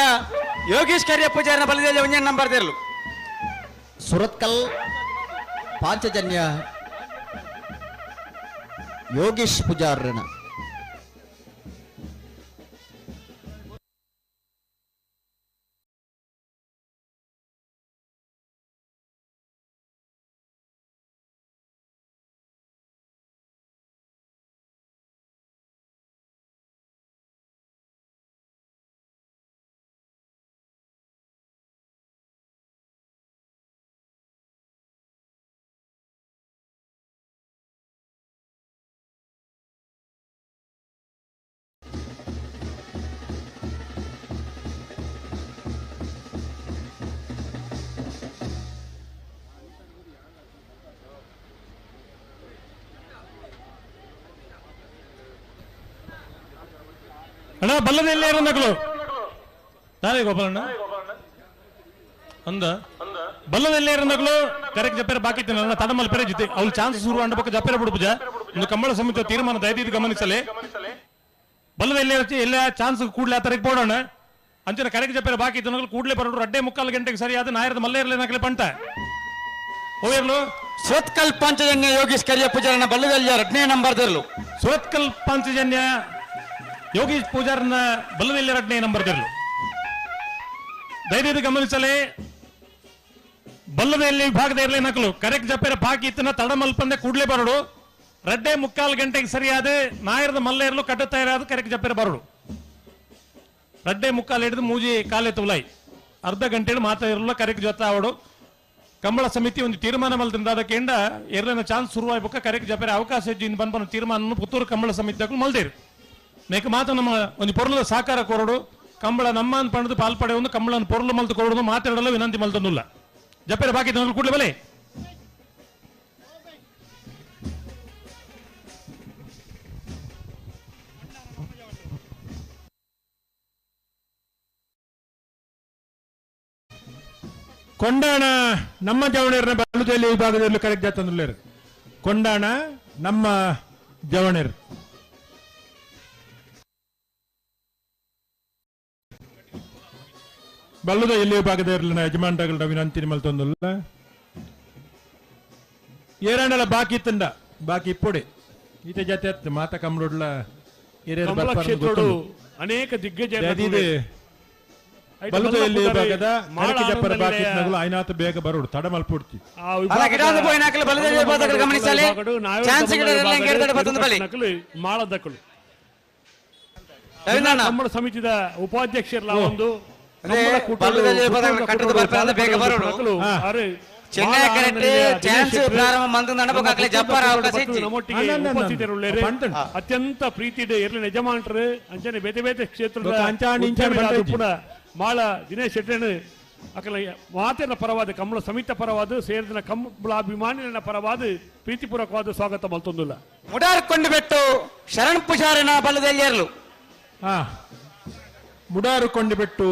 ಯೋಗೇಶ್ ಕರಿಯ ಪೂಜಾರಿನ ಬಲದಲ್ಲಿ ಒಂದೇ ನಂಬರ್ ದೇರ್ಲು ಸುರತ್ಕಲ್ ಪಾಂಚಜನ್ಯ ಯೋಗೇಶ್ ಪೂಜಾರನ. ಅಣ್ಣ ಬಲ್ಲದೆಲ್ಲೇ ಇರೋ ತಾನೇ ಗೋಪಾಲಣ್ಣ ಅಂದ ಬಲ್ಲದೆಲ್ಲೇ ಇರೋ ಕರೆಕ್ಟ್ ಜಪ್ಪೇರ ಬಾಕಿ ತಿನ್ನಲ್ಲ ತಡಮಲ್ ಪೆರೆ ಜೊತೆ ಅವ್ಳು ಚಾನ್ಸ್ ಶುರು ಅಂಡ ಪಕ್ಕ ಜಪ್ಪೇರ ಬಿಡು ಪೂಜಾ ಒಂದು ಕಂಬಳ ಸಮಿತಿ ತೀರ್ಮಾನ ದಯದೀದು ಗಮನಿಸಲಿ. ಬಲ್ಲದೆಲ್ಲೇ ಎಲ್ಲ ಚಾನ್ಸ್ ಕೂಡಲೇ ಆ ತರಕ್ಕೆ ಬೋಡೋಣ ಅಂಚಿನ ಕರೆಕ್ಟ್ ಜಪ್ಪೇರ ಬಾಕಿ ತಿನ್ನೋದು ಕೂಡಲೇ ಬರೋಡು 2.75 ಗಂಟೆಗೆ ಸರಿಯಾದ ನಾಯರದ ಮಲ್ಲೇರ್ಲೆ ನಾಕಲೆ ಪಂಟ ಹೋಗಿರ್ಲು. ಸುರತ್ಕಲ್ ಪಾಂಚಜನ್ಯ ಯೋಗೇಶ್ ಕರಿಯ ಪೂಜಾರನ ಬಲ್ಲದಲ್ಲಿ 2ನೇ ನಂಬರ್ ದಿರ್ಲು ಸುರತ್ಕಲ್ ಪಾಂಚಜನ್ಯ ಯೋಗೇಶ್ ಪೂಜಾರನ ಬಲ್ಲದಲ್ಲಿ 2ನೇ ನಂಬರ್ ದಿರ್ಲು. ದಯವಿಟ್ಟು ಗಮನಿಸಲಿ ಬಲ್ಲದಲ್ಲಿ ವಿಭಾಗದ ಇರಲಿ ನಕಲು ಕರೆಕ್ಟ್ ಜಪ್ಪೇರ ಬಾಕಿ ಇತ್ತನ ತಡಮಲ್ಪಂದೆ ಕೂಡಲೇ ಬರೋಡು 2.75 ಗಂಟೆಗೆ ಸರಿಯಾದ ನಾಯರದ ಮಲ್ಲೇರ್ಲು ಕಟ್ಟ ತಯಾರಾದ ಕರೆಕ್ಟ್ ಜಪ್ಪೇರ ಬರೋಡು 2.75 ಹಿಡಿದು ಮೂಜಿ ಕಾಲೆ ತುಲಾಯಿ ಅರ್ಧ ಗಂಟೆಯಲ್ಲಿ ಮಾತಾಡಿರಲ್ಲ ಕರೆಕ್ಟ್ ಜೊತೆ ಅವಡು ಕಂಬಳ ಸಮಿತಿ ಒಂದು ತೀರ್ಮಾನ ಮಲ್ದಿಂದ ಅದಕ್ಕೆಂಡ ಎರಡನೇ ಚಾನ್ಸ್ ಶುರುವಾಗಬೇಕ ಕರೆಕ್ಟ್ ಜಪ್ಪೇರ ಅವಕಾಶ ಇದ್ದು ಬಂದ ತೀರ್ಮಾನ ಪುತ್ತೂರು ಕಂಬಳ ಸಮಿತಿ ಮಲ್ದೇರು. ನೆಕ್ ಮಾತು ನಮ್ಮ ಒಂದು ಪೊರ್ಲದ ಸಹಕಾರ ಕೊರಡು ಕಂಬಳ ನಮ್ಮನ್ ಪಣದು ಪಾಲ್ಪಡೆ ಒಂದು ಕಂಬಳನ್ನು ಪೊರಲು ಮಲ್ತು ಕೊಡುದು ಮಾತಾಡಲು ವಿನಂತಿ ಮಲ್ತೊಂದುಲ್ಲ ಜಪ್ಪೆರೆ ಬಾಕಿ ಕೂಡಲೇ ಬಲೆ ಕೊಂಡಾಣ ನಮ್ಮ ಜವಣೇರನ ಬಲುದಲ್ಲಿ ವಿಭಾಗದಲ್ಲಿ ಕರೆಕ್ಟ್ ಜಾತಂದುಲ್ಲೇರು ಕೊಂಡಾಣ ನಮ್ಮ ಜವಣೇರು ಬಲ್ಲದ ಎಲ್ಲಿ ವಿಭಾಗದ ಇರಲಿಲ್ಲ ಯಜಮಾನ್ರಗಳ ವಿನಂತಿ ಮಲ್ತೊಂದುಲ್ಲ ಏರಾಂಡಲ ಬಾಕಿ ತಂಡ ಬಾಕಿ ಇಪ್ಪೊಡೆ ಈತ ಜಾತಿ ಅತ್ತು ಮಾತ ಕಮ್ರೋಡ್ಲ ಏರಿಯರ್ ಕಮಲ ಕ್ಷೇತ್ರಡು ಅನೇಕ ದಿಗ್ಗಜ ಬಲ್ಲದ ಎಲ್ಲಿ ವಿಭಾಗದ ಕರಕೆ ಜಪ್ಪರ ಬಾಕಿ ನಗಲು ಐನಾತ ಬೇಗ ಬರೋಡು ತಡ ಮಲ್ಪುಡ್ತಿ ಅಲ್ಲ, ಗಿಡ ಒಂದು ಪೋಯಿನ ಹಾಕಲು ಬಲದ ವಿಭಾಗದಗಳು ಗಮನಿಸಲಿ. ಚಾನ್ಸ್ ಗಿಡ ಇರಲ್ಲ, ಹಿಂಗೆ ಎಡ್ದಡೆ ಬತ್ತೊಂದು ಬಲಿ. ಮಾಳದಕ್ಕಳು ರವೀಂದ್ರಣ್ಣ. ಕಮ್ಮಳ ಸಮಿತಿದ ಉಪಾಧ್ಯಕ್ಷರಲ್ಲ ಒಂದು ಅದೇ, ಕಮ್ಮಳ ಕೂಟಡು, ಬಲದ ವಿಭಾಗದ ಪುತ್ತೂರು ಕಟ್ಟದ ಬರ್ಪೆ ಬೇಗ ಬರೋಡು. ಮಕ್ಕಳು, ಅರೆ, ಚೆನ್ನೈ ಮಾಳ ಕರೆಕ್ಟ್ ಆನಂದನಿಲಯ ಚಾನ್ಸ್ ದಿನೇಶ್ ಶೆಟ್ರು, ಪ್ರಾರಂಭ ಮಂದ ನಮ್ಮ ಜಬ್ಬಾರ್ ಅವಕಾಶ ಪುತ್ತೂರು ಇಜ್ಜಿ. ನಮ್ಮೊಟ್ಟಿಗೆ ಉಪಸ್ಥಿತರುಳ್ಳೇರು. ಅತ್ಯಂತ ಪ್ರೀತಿ ಇದೆ ಇರ್ಲಿ ಯಜಮಾನರು ಅಂಚನೆ ಬೇತೆ ಬೇತೆ ಕ್ಷೇತ್ರದ ಬೊಕ್ಕ ಅಂಚಾಣ್ ಇಂಚಾಣ್ ಉದ್ಯಮಿಗಳಾದ ಬಂಟೈಜಿ. ಪುನಃ ಮಾಳ ದಿನೇಶ್ ಶೆಟ್ಟರ್ ಅಕಲ ಮಾತಿನ ಪರವಾದ ಕಮಲ ಸಮಿತ ಪರವಾದ ಸೇರಿದ ಕಮಲಾಭಿಮಾನಿನ ಪರವಾದ ಪ್ರೀತಿಪೂರ್ವಕವಾದ ಸ್ವಾಗತ ಮಲ್ತೊಂದುಲ್ಲ ಮುಡಾರ್ಕೊಂಡು ಬಿಟ್ಟು ಶರಣ್ ಪೂಜಾರಿನ ಬಲದಲ್ಲಿ ಏರ್ಲು ಹಾ ಮುಡಾರು ಕೊಂಡು ಬಿಟ್ಟು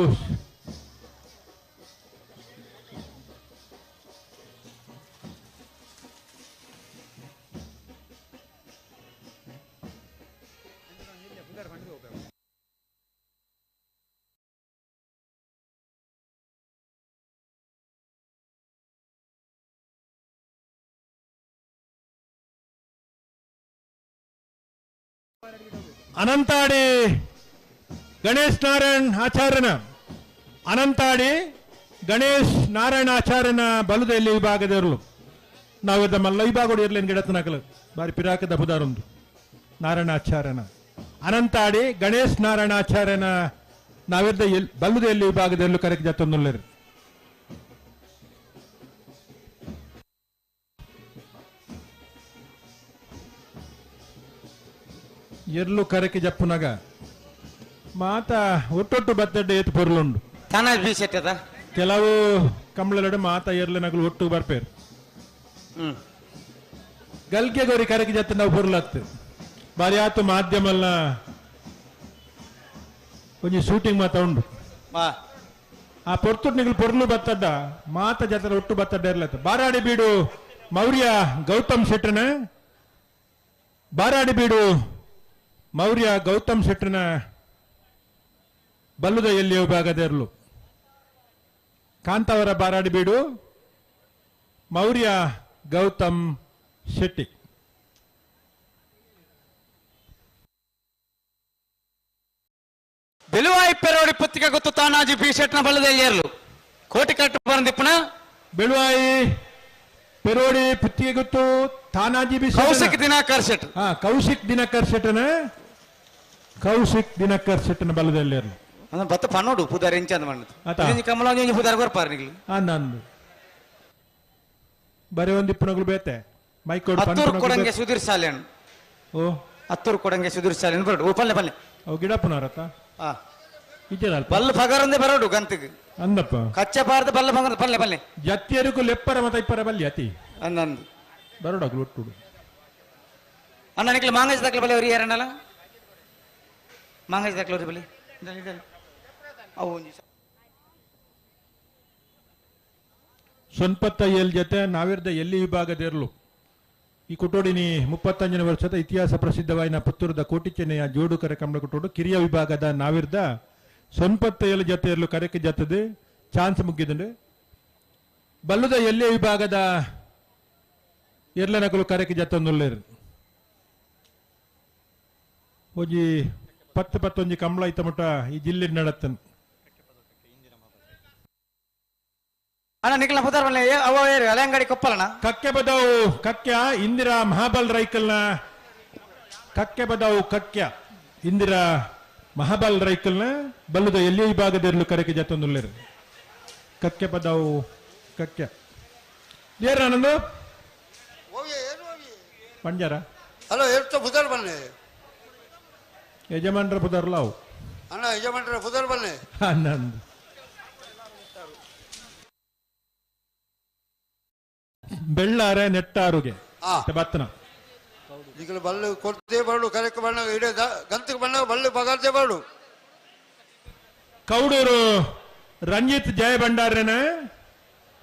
ಅನಂತಾಡಿ ಗಣೇಶ್ ನಾರಾಯಣ್ ಆಚಾರ್ಯನ ಅನಂತಾಡಿ ಗಣೇಶ್ ನಾರಾಯಣ ಆಚಾರ್ಯನ ಬಲುದೆಲ್ಲಿ ವಿಭಾಗದವರು ನಾವು ಮಲ್ಲ ವಿಭಾಗ ಇರ್ಲೇನು ಗಿಡತನಕಲು ಬಾರಿ ಪಿರಾಕದ ಬುದಾರೊಂದು ನಾರಾಯಣ ಆಚಾರ್ಯನ ಅನಂತಾಡಿ ಗಣೇಶ್ ನಾರಾಯಣ ಆಚಾರ್ಯನ ನಾವಿದ್ದ ಎಲ್ ಬಲ್ಲುದೆಲ್ಲಿ ವಿಭಾಗದಲ್ಲೂ ಕರೆಕ್ಟ್ ಜಾತೊಂದುಲ್ಲೇರು ಎರ್ಲು ಕರಕೆ ಜಪ್ಪುನಗ ಮಾತ ಒಟ್ಟೊಟ್ಟು ಬತ್ತಡ್ಡೆ ಏತು ಪೊರ್ಲುಂಡು ತಾನಾಜ್ ಬಿ ಶೆಟ್ಟದ ಕೆಲವು ಕಂಬಳಲಡು ಮಾತ ಎರ್ಲು ನಗಲು ಒಟ್ಟು ಬರ್ಪೇರು ಗಲ್ಗೆ ಗೋರಿ ಕರಕೆ ಜತ್ತ ನಾವು ಪೊರ್ಲತ್ತು ಬಾರಿ ಆತು ಮಾಧ್ಯಮಲ್ಲ ಒಂಜಿ ಶೂಟಿಂಗ್ ಮಾತ ಉಂಡು ಆ ಪೊರ್ತುಟ್ ನಿಗಲು ಪೊರ್ಲು ಬತ್ತಡ್ಡ ಮಾತ ಜಾತ್ರೆ ಒಟ್ಟು ಬತ್ತಡ್ಡ ಇರ್ಲತ್ತ ಬಾರಾಡಿ ಬೀಡು ಮೌರ್ಯ ಗೌತಮ್ ಶೆಟ್ಟನ ಬಾರಾಡಿ ಬೀಡು ಮೌರ್ಯ ಗೌತಮ್ ಶೆಟ್ಟನ ಬಲ್ಲುದ ಎಲ್ಲಿಯ ವಿಭಾಗದ ಇರಲು ಕಾಂತಾವರ ಬಾರಾಡಿ ಬೀಡು ಮೌರ್ಯ ಗೌತಮ್ ಶೆಟ್ಟಿ ಬೆಲುವಾಯಿ ಪೆರೋಡಿ ಪುತ್ತಿಗೆ ಗೊತ್ತು ತಾನಾಜಿ ಬಿ ಶೆಟ್ನ ಬಲದಲ್ಲಿ ಏರ್ಲು ಕೋಟಿ ಕಟ್ಟು ಬಂದಿಪ್ಪನ ಬೆಳುವಾಯಿ ಪೆರೋಡಿ ಪುತ್ತಿಗೆ ಗೊತ್ತು ತಾನಾಜಿ ಬಿ ಕೌಶಿಕ್ ದಿನಾಕರ್ ಶೆಟ್ ಹಾ ಕೌಶಿಕ್ ದಿನಕರ್ ಶೆಟ್ಟನ ಕೌಶಿಕ್ ದಿನಕರ್ ಶೆಟ್ಟನ ಬಲದಲ್ಲಿ ಇರಲು ಅಂದ್ರೆ ಬತ್ತ ಪನ್ನೋಡು ಪುದಾರ್ ಎಂಚಂದ ಮಣ್ಣು ಆತ. ಕಮಲ ಒಂಜಿ ಪುದಾರ್ ಕೊರ್ಪಾರ್ ನಿಗ್ಲು ನಂದು ಬರೀ ಒಂದು ಇಪ್ಪನಗಳು ಬೇತೆ ಮೈಕ್ ಹತ್ತೂರು ಕೊಡಂಗೆ ಸುಧೀರ್ ಸಾಲೇನ್ ಓ ಹತ್ತೂರು ಕೊಡಂಗೆ ಸುಧೀರ್ ಸಾಲೇನ್ ಬರೋಡು ಓ ಪಲ್ಲೆ ಪಲ್ಲೆ ಅವು ಗಿಡಪ್ಪನವರತ್ತ ಆ ಇಜ್ಜದ ಬಲ್ಲ ಪಗಾರಂದೆ ಬರೋಡು ಗಂತಿಗೆ ಅಂದಪ್ಪ ಕಚ್ಚೆ ಬಾರ್ದ ಬಲ್ಲ ಪಗಾರ ಪಲ್ಲೆ ಪಲ್ಲೆ ಜತ್ತಿಯರಿಗೂ ಲೆಪ್ಪರ ಮತ ಇಪ್ಪರ ಬಲ್ಲಿ ಅತಿ ಅಂದಂದು ಬರೋಡಾಗ್ಲು ಒಟ್ಟುಡು ಅಣ್ಣ ನಿಕ್ಲು ಮಾಂಗಜ್ ದಾಖಲೆ ಬಲ್ಲಿ ಅವ್ರು ಯಾರಣ್ಣಲ್ಲ ಮಾಂಗಜ್ ದಾಖಲೆ ಅವ್ರಿ ಬಲ್ಲಿ ಅವು ಒಂಜಿ ಸೊನ್ಪತ್ತ ಏಲ್ ಜೊತೆ ನಾವಿರ್ದ ಎಲ್ಲಿ ವಿಭಾಗದ ಇರಲು ಈ ಕುಟೋಡಿನಿ 35ನೇ ವರ್ಷದ ಇತಿಹಾಸ ಪ್ರಸಿದ್ಧವಾಯಿನ ಪುತ್ತೂರದ ಕೋಟಿಚೆನ್ನೆಯ ಜೋಡುಕರೆ ಕಮಲ ಕುಟೋಡು ಕಿರಿಯ ವಿಭಾಗದ ನಾವಿರ್ದ ಸೊನ್ಪತ್ತ ಏಳು ಜೊತೆ ಇರಲು ಕರೆಕ್ಕೆ ಜೊತೆದು ಚಾನ್ಸ್ ಮುಗ್ಗಿದಂಡು ಬಲ್ಲುದ ಎಲ್ಲಿ ವಿಭಾಗದ ಎರ್ಲನಕಲು ಕರೆಕ್ಕೆ ಜತ್ತೊಂದುಲ್ಲೇರು ಒಂಜಿ ಪತ್ತು ಪತ್ತೊಂಜಿ ಕಮಲ ಐತ ಮುಟ್ಟ ಈ ಜಿಲ್ಲೆ ನಡತ್ತನ್ ಅಣ್ಣ ನಿಖಿಲ ಪುದಾರ್ ಬಲ್ಲೆ ಅವ ಏರು ಅಲೆಂಗಡಿ ಕೊಪ್ಪಲಣ್ಣ ಕಕ್ಕೆ ಬದವು ಕಕ್ಯ ಇಂದಿರಾ ಮಹಾಬಲ್ ರೈಕಲ್ನ ಕಕ್ಕೆ ಬದವು ಕಕ್ಯ ಇಂದಿರಾ ಮಹಾಬಲ್ ರೈಕಲ್ನ ಬಲ್ಲುದ ಎಲ್ಲಿ ವಿಭಾಗದಿರಲು ಕರೆಕೆ ಜತ್ತೊಂದುಲ್ಲೇರು ಕಕ್ಕೆ ಬದವು ಕಕ್ಯ ಏರ್ ಆನಂದು ಪಂಜಾರ ಹಲೋ ಎರ್ತ ಪುದಾರ್ ಬನ್ನಿ ಯಜಮಾನ್ರ ಪುದಾರ್ಲ ಅವು ಅಣ್ಣ ಯಜಮಾನ್ರ ಪುದರ್ ಬಲ್ಲೆ. ಆನಂದ್. ಬೆಳ್ಳಾರೆ ನೆಟ್ಟಾರುಗೆ ಬತ್ತನ. ಈಗಲೂ ಬಲ್ಲು ಕೊಡ್ತೇ ಬರಡು ಕರೆಕ್ ಬಣ್ಣ ಇಡೇ ಗಂತಕ್ಕೆ ಬಣ್ಣ ಬಲ್ಲು ಪಗಾರ್ದೇ ಬರಡು. ಕೌಡೂರು ರಂಜಿತ್ ಜಯ ಭಂಡಾರನ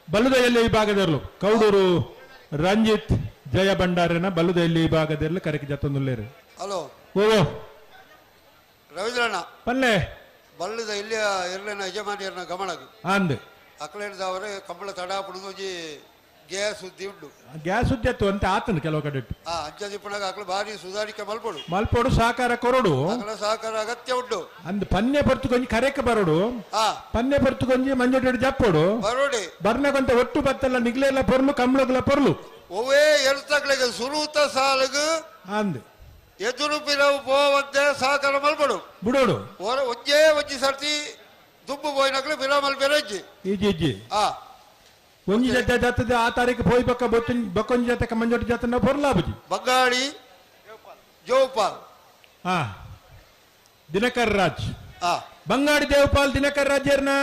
ಬಲ್ಲುದ ಎಲ್ಲಿ ವಿಭಾಗದಲ್ಲೂ ಕೌಡೂರು ರಂಜಿತ್ ಜಯ ಭಂಡಾರನ ಬಲ್ಲುದ ಎಲ್ಲಿ ವಿಭಾಗದಲ್ಲಿ ಕರೆಕ್ ಜತ್ತೊಂದುಲ್ಲೇರು. ಹಲೋ ಓ ರವೀಂದ್ರಣ್ಣ ಪಲ್ಲೆ ಬಲ್ಲುದ ಇಲ್ಲಿ ಇರ್ಲೇನ ಯಜಮಾನಿಯರ್ನ ಗಮನಕ್ಕೆ ಅಂದ್ ಅಕ್ಲೇಡ್ದವರೇ ಕಂಬಳ ತಡ ಪುಡುದೊಂಜಿ ಗ್ಯಾಸ್ ಸುದ್ದಿ ಉಂಟು. ಗ್ಯಾಸ್ ಸುದ್ದಿ ಅತ್ತು ಅಂತ ಆತನು ಕೆಲವು ಕಡೆ ಅಂಚದಿಪ್ಪನಾಗ ಅಕ್ಲು ಭಾರಿ ಸುಧಾರಿಕೆ ಮಲ್ಪೊಡು ಮಲ್ಪೊಡು ಸಹಕಾರ ಕೊರಡು ಅಕಲ ಸಹಕಾರ ಅಗತ್ಯ ಉಂಟು. ಅಂದ್ ಪನ್ನೆ ಪರ್ತು ಕೊಂಜಿ ಕರೆಕ್ ಬರೋಡು ಪನ್ನೆ ಪರ್ತು ಕೊಂಜಿ ಮಂಜೊಟ್ಟೆಡು ಜಪ್ಪೊಡು ಬರೋಡಿ ಬರ್ನಗೊಂತ ಒಟ್ಟು ಬತ್ತಲ್ಲ ನಿಗ್ಲೆಲ್ಲ ಪೊರ್ಲು ಕಂಬ್ಳಗ್ಲ ಪೊರ್ಲು ಒವೇ ಎರ್ತಕ್ಲೆಗ್ ಸುರೂತ ಸಾಲಗು ಅಂದ್ ಎದುರು ಪಿರವು ಪೋವಂತೆ ಸಹಕಾರ ಮಲ್ಪೊಡು ಬುಡೋಡು ಒಂಜೇ ಒಂಜಿ ಸರ್ತಿ ದುಂಬು ಪೋಯಿನಕ್ಲು ಪಿರ ಮಲ್ಪೆರಜ್ಜಿ ಇಜ್ಜಿ ಇಜ್ಜಿ ಒಂಜಿ ಜೊತೆ ಜಾತದ ಆ ತಾರೀಕು ಪೋಯಿ ಬೊಕ್ಕ ಬೊಕ್ಕೊಂಜಿ ಜೊತೆ ಮಂಜೊಟ್ಟು ಜಾತ ನಾವು ಪೊರ್ಲಾಬುಜಿ. ಬಂಗಾಳಿ ಜೋಪಾಲ್ ದಿನಕರ್ ರಾಜ್ ಬಂಗಾಡಿ ದೇವಪಾಲ್ ದಿನಕರ್ ರಾಜ್ ಏರ್ನ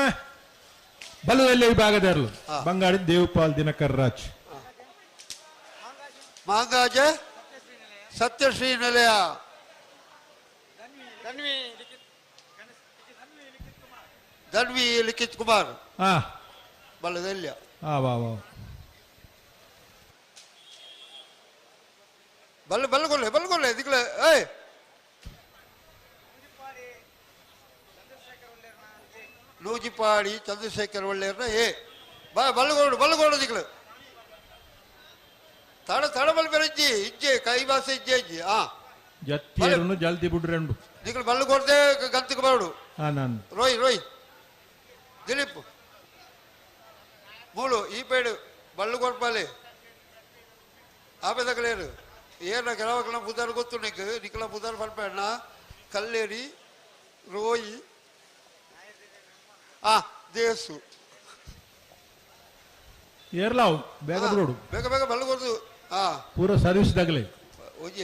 ಬಲದಲ್ಲಿ ವಿಭಾಗದಾರರು ಬಂಗಾಡಿ ದೇವಪಾಲ್ ದಿನಕರ್ ರಾಜ್. ಮಾಂಗಾಜ ಸತ್ಯಶ್ರೀ ನಿಲಯ ಧನ್ವಿ ಲಿಖಿತ್ ಕುಮಾರ್ ಬಲದಲ್ಯ. ವಾ ವಾ ಬಲ್ಲ ಬಲ್ಲಗೊಲ್ಲೆ ಬಲ್ಲಗೊಲ್ಲೆ ದಿಕ್ಲೆ ಏಯ್ ನೂಜಿಪಾಡಿ ಚಂದ್ರಶೇಖರ್ ಒಳ್ಳೆಯರ್ನ ಏ ಬಲ್ಲಗೋಡು ಬಲ್ಲಗೋಡು ದಿಕ್ಲು ತಡ ತಡ ಬಲ್ ಬೆರಜ್ಜಿ ಇಜ್ಜೆ ಕೈ ಭಾಷೆ ಇಜ್ಜೆ ಇಜ್ಜಿ ಆ ಜತ್ತಿಯರನ್ನು ಜಲ್ದಿ ಬಿಡ್ರೆಂಡು ದಿಕ್ಲು ಬಲ್ಲಗೊಡ್ದೆ ಗಂತಕ್ಕೆ ಬರಡು. ನಾನು ರೋಯ್ ರೋಯ್ ದಿಲೀಪ್ ಮೂಳು ಈ ಪೇಡು ಬಳ್ಳು ಕೊಡ್ಪಾಲೆ ಆಪೆದಕಲೇರು ಏನ ಕೆಲವಕ್ಕನ ಪುದಾರ್ ಗೊತ್ತು ನಿಕ್ ನಿಕ್ಲ ಪುದಾರ್ ಪಲ್ಪಣ್ಣ ಕಲ್ಲೇರಿ ರೋಯಿ ಆ ದೇಸು ಏರ್ಲಾವ್ ಬೇಗ ಬಿಡೋಡು ಬೇಗ ಬೇಗ ಬಳ್ಳು ಕೊಡ್ದು ಆ ಪೂರ ಸರ್ವಿಸ್ ತಗಲೆ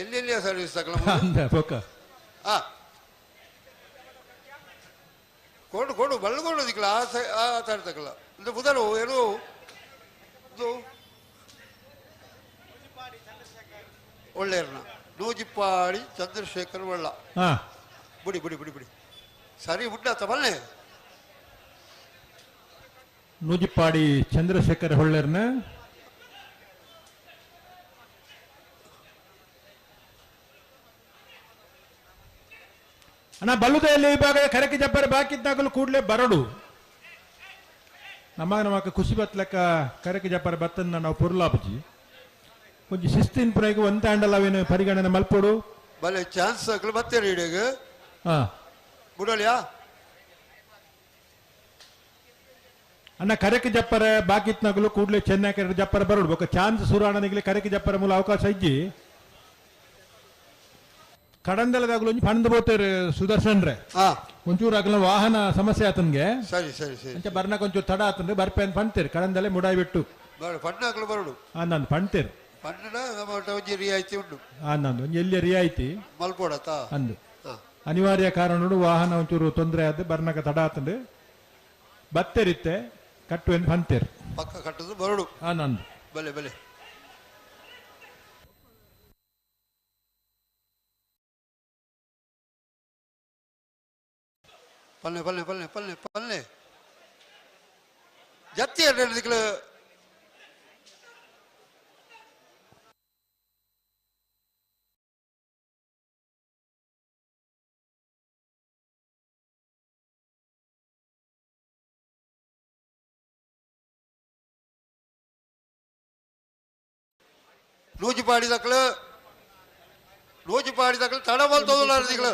ಎಲ್ಲಿ ಎಲ್ಲಿಯ ಸರ್ವಿಸ್ ತಗಲ ಅಂದ ಪಕ್ಕ ಆ ಕೊಡು ಕೊಡು ಬಳ್ಳು ಕೊಡು ದಿಕ್ಲ ಆ ತರ ತಗಲ ಇದು ಪುದಾರು ಏನು ಇದು ಒಳ್ಳೆಯರ್ನ ನೂಜಿಪ್ಪಾಡಿ ಚಂದ್ರಶೇಖರ್ ಒಳ್ಳ ಬಿಡಿ ಬಿಡಿ ಬಿಡಿ ಬಿಡಿ ಸರಿ ಉಂಟಾತ ಬಲ್ಲೆ ನೂಜಿಪ್ಪಾಡಿ ಚಂದ್ರಶೇಖರ್ ಹೊಳ್ಳೆರ್ನ ಅಣ್ಣ ಬಲ್ಲುದೆಯಲ್ಲಿ ವಿಭಾಗದ ಕರಕಿ ಜಬ್ಬರ ಬಾಕಿದ್ದಾಗಲೂ ಕೂಡಲೇ ಬರಡು ನಮಗ ನಮಕ ಖುಷಿ ಬತ್ಲಕ್ಕ ಕರಕಿ ಜಬ್ಬರ ಬತ್ತನ್ನ ನಾವು ಪುರ್ಲಾಪುಜಿ ಕೊಂಚ ಶಿಸ್ತಿನ ಪುರೈಗೆ ಒಂತ ಅಂಡಲ ಅವೇನು ಪರಿಗಣನೆ ಮಲ್ಪೊಡು ಬಲೆ ಚಾನ್ಸ್ ಅಕ್ಲು ಬತ್ತೇರಿ ಇಡೀಗ ಬುಡೋಲಿಯಾ ಅಣ್ಣ ಕರಕಿ ಜಪ್ಪರ ಬಾಕಿತ್ನಾಗಲು ಕೂಡಲೇ ಚೆನ್ನೈ ಜಪ್ಪರ ಬರಡು ಬೊಕ್ಕ ಚಾನ್ಸ್ ಸುರಾಣನಿಗೆ ಕರಕಿ ಜಪ್ಪರ ಮೂಲ ಅವಕಾಶ ಇಜ್ಜಿ ಕಡಂದಲದಾಗಲು ಒಂಜಿ ಪಂದ್ ಬೋತೇರು ಸುದರ್ಶನ್ ರೇ ಒಂಚೂರು ಆಗಲ ವಾಹನ ಸಮಸ್ಯೆ ಆತನ್ಗೆ ಸರಿ ಸರಿ ಸರಿ ಅಂಚ ಬರ್ನಕ ಒಂಚೂರು ತಡ ಆತನ್ರೆ ಬರ್ಪೆ ಅಂತ ಪಂತೇರು ಕಡಂದಲೆ ಮುಡಾಯಿ ಬಿಟ್ಟು ಪಣ್ಣಾಗ್ಲು ಬರಡು ನಂದು ಪಂತೇರು ಪಣ್ಣಡ ನಮ್ಮ ಒಂಜಿ ರಿಯಾಯಿತಿ ಉಂಟು ನಂದು ಒಂಜಿ ಎಲ್ಲಿಯ ರಿಯಾಯಿತಿ ಮಲ್ಪೋಡತ್ತ ಅಂದು ಅನಿವಾರ್ಯ ಕಾರಣ ವಾಹನ ಒಂಚೂರು ತೊಂದರೆ ಆದ ಬರ್ನಕ ತಡ ಆತಂದ್ರೆ ಬತ್ತೇರಿತ್ತೆ ಕಟ್ಟು ಎಂದು ಪಂತೇರು ಪಕ್ಕ ಕಟ್ಟುದು ಬರಡು ನಂದು ಬಲೆ ಬಲೆ ಪಲ್ಲೆ ಪಲ್ಲೆ ಪಲ್ಲೆ ಪಲ್ಲೆ ಪಲ್ಲೆ ಜತ್ತಿ ದಿಕ್ಲು ನೂಜಿಪಾಡಿ ದಕ್ಲು ನೂಜಿಪಾಡಿ ದಕ್ಲು ತಡ ಬಲ್ತೋದಲ್ಲ ದಿಕ್ಲು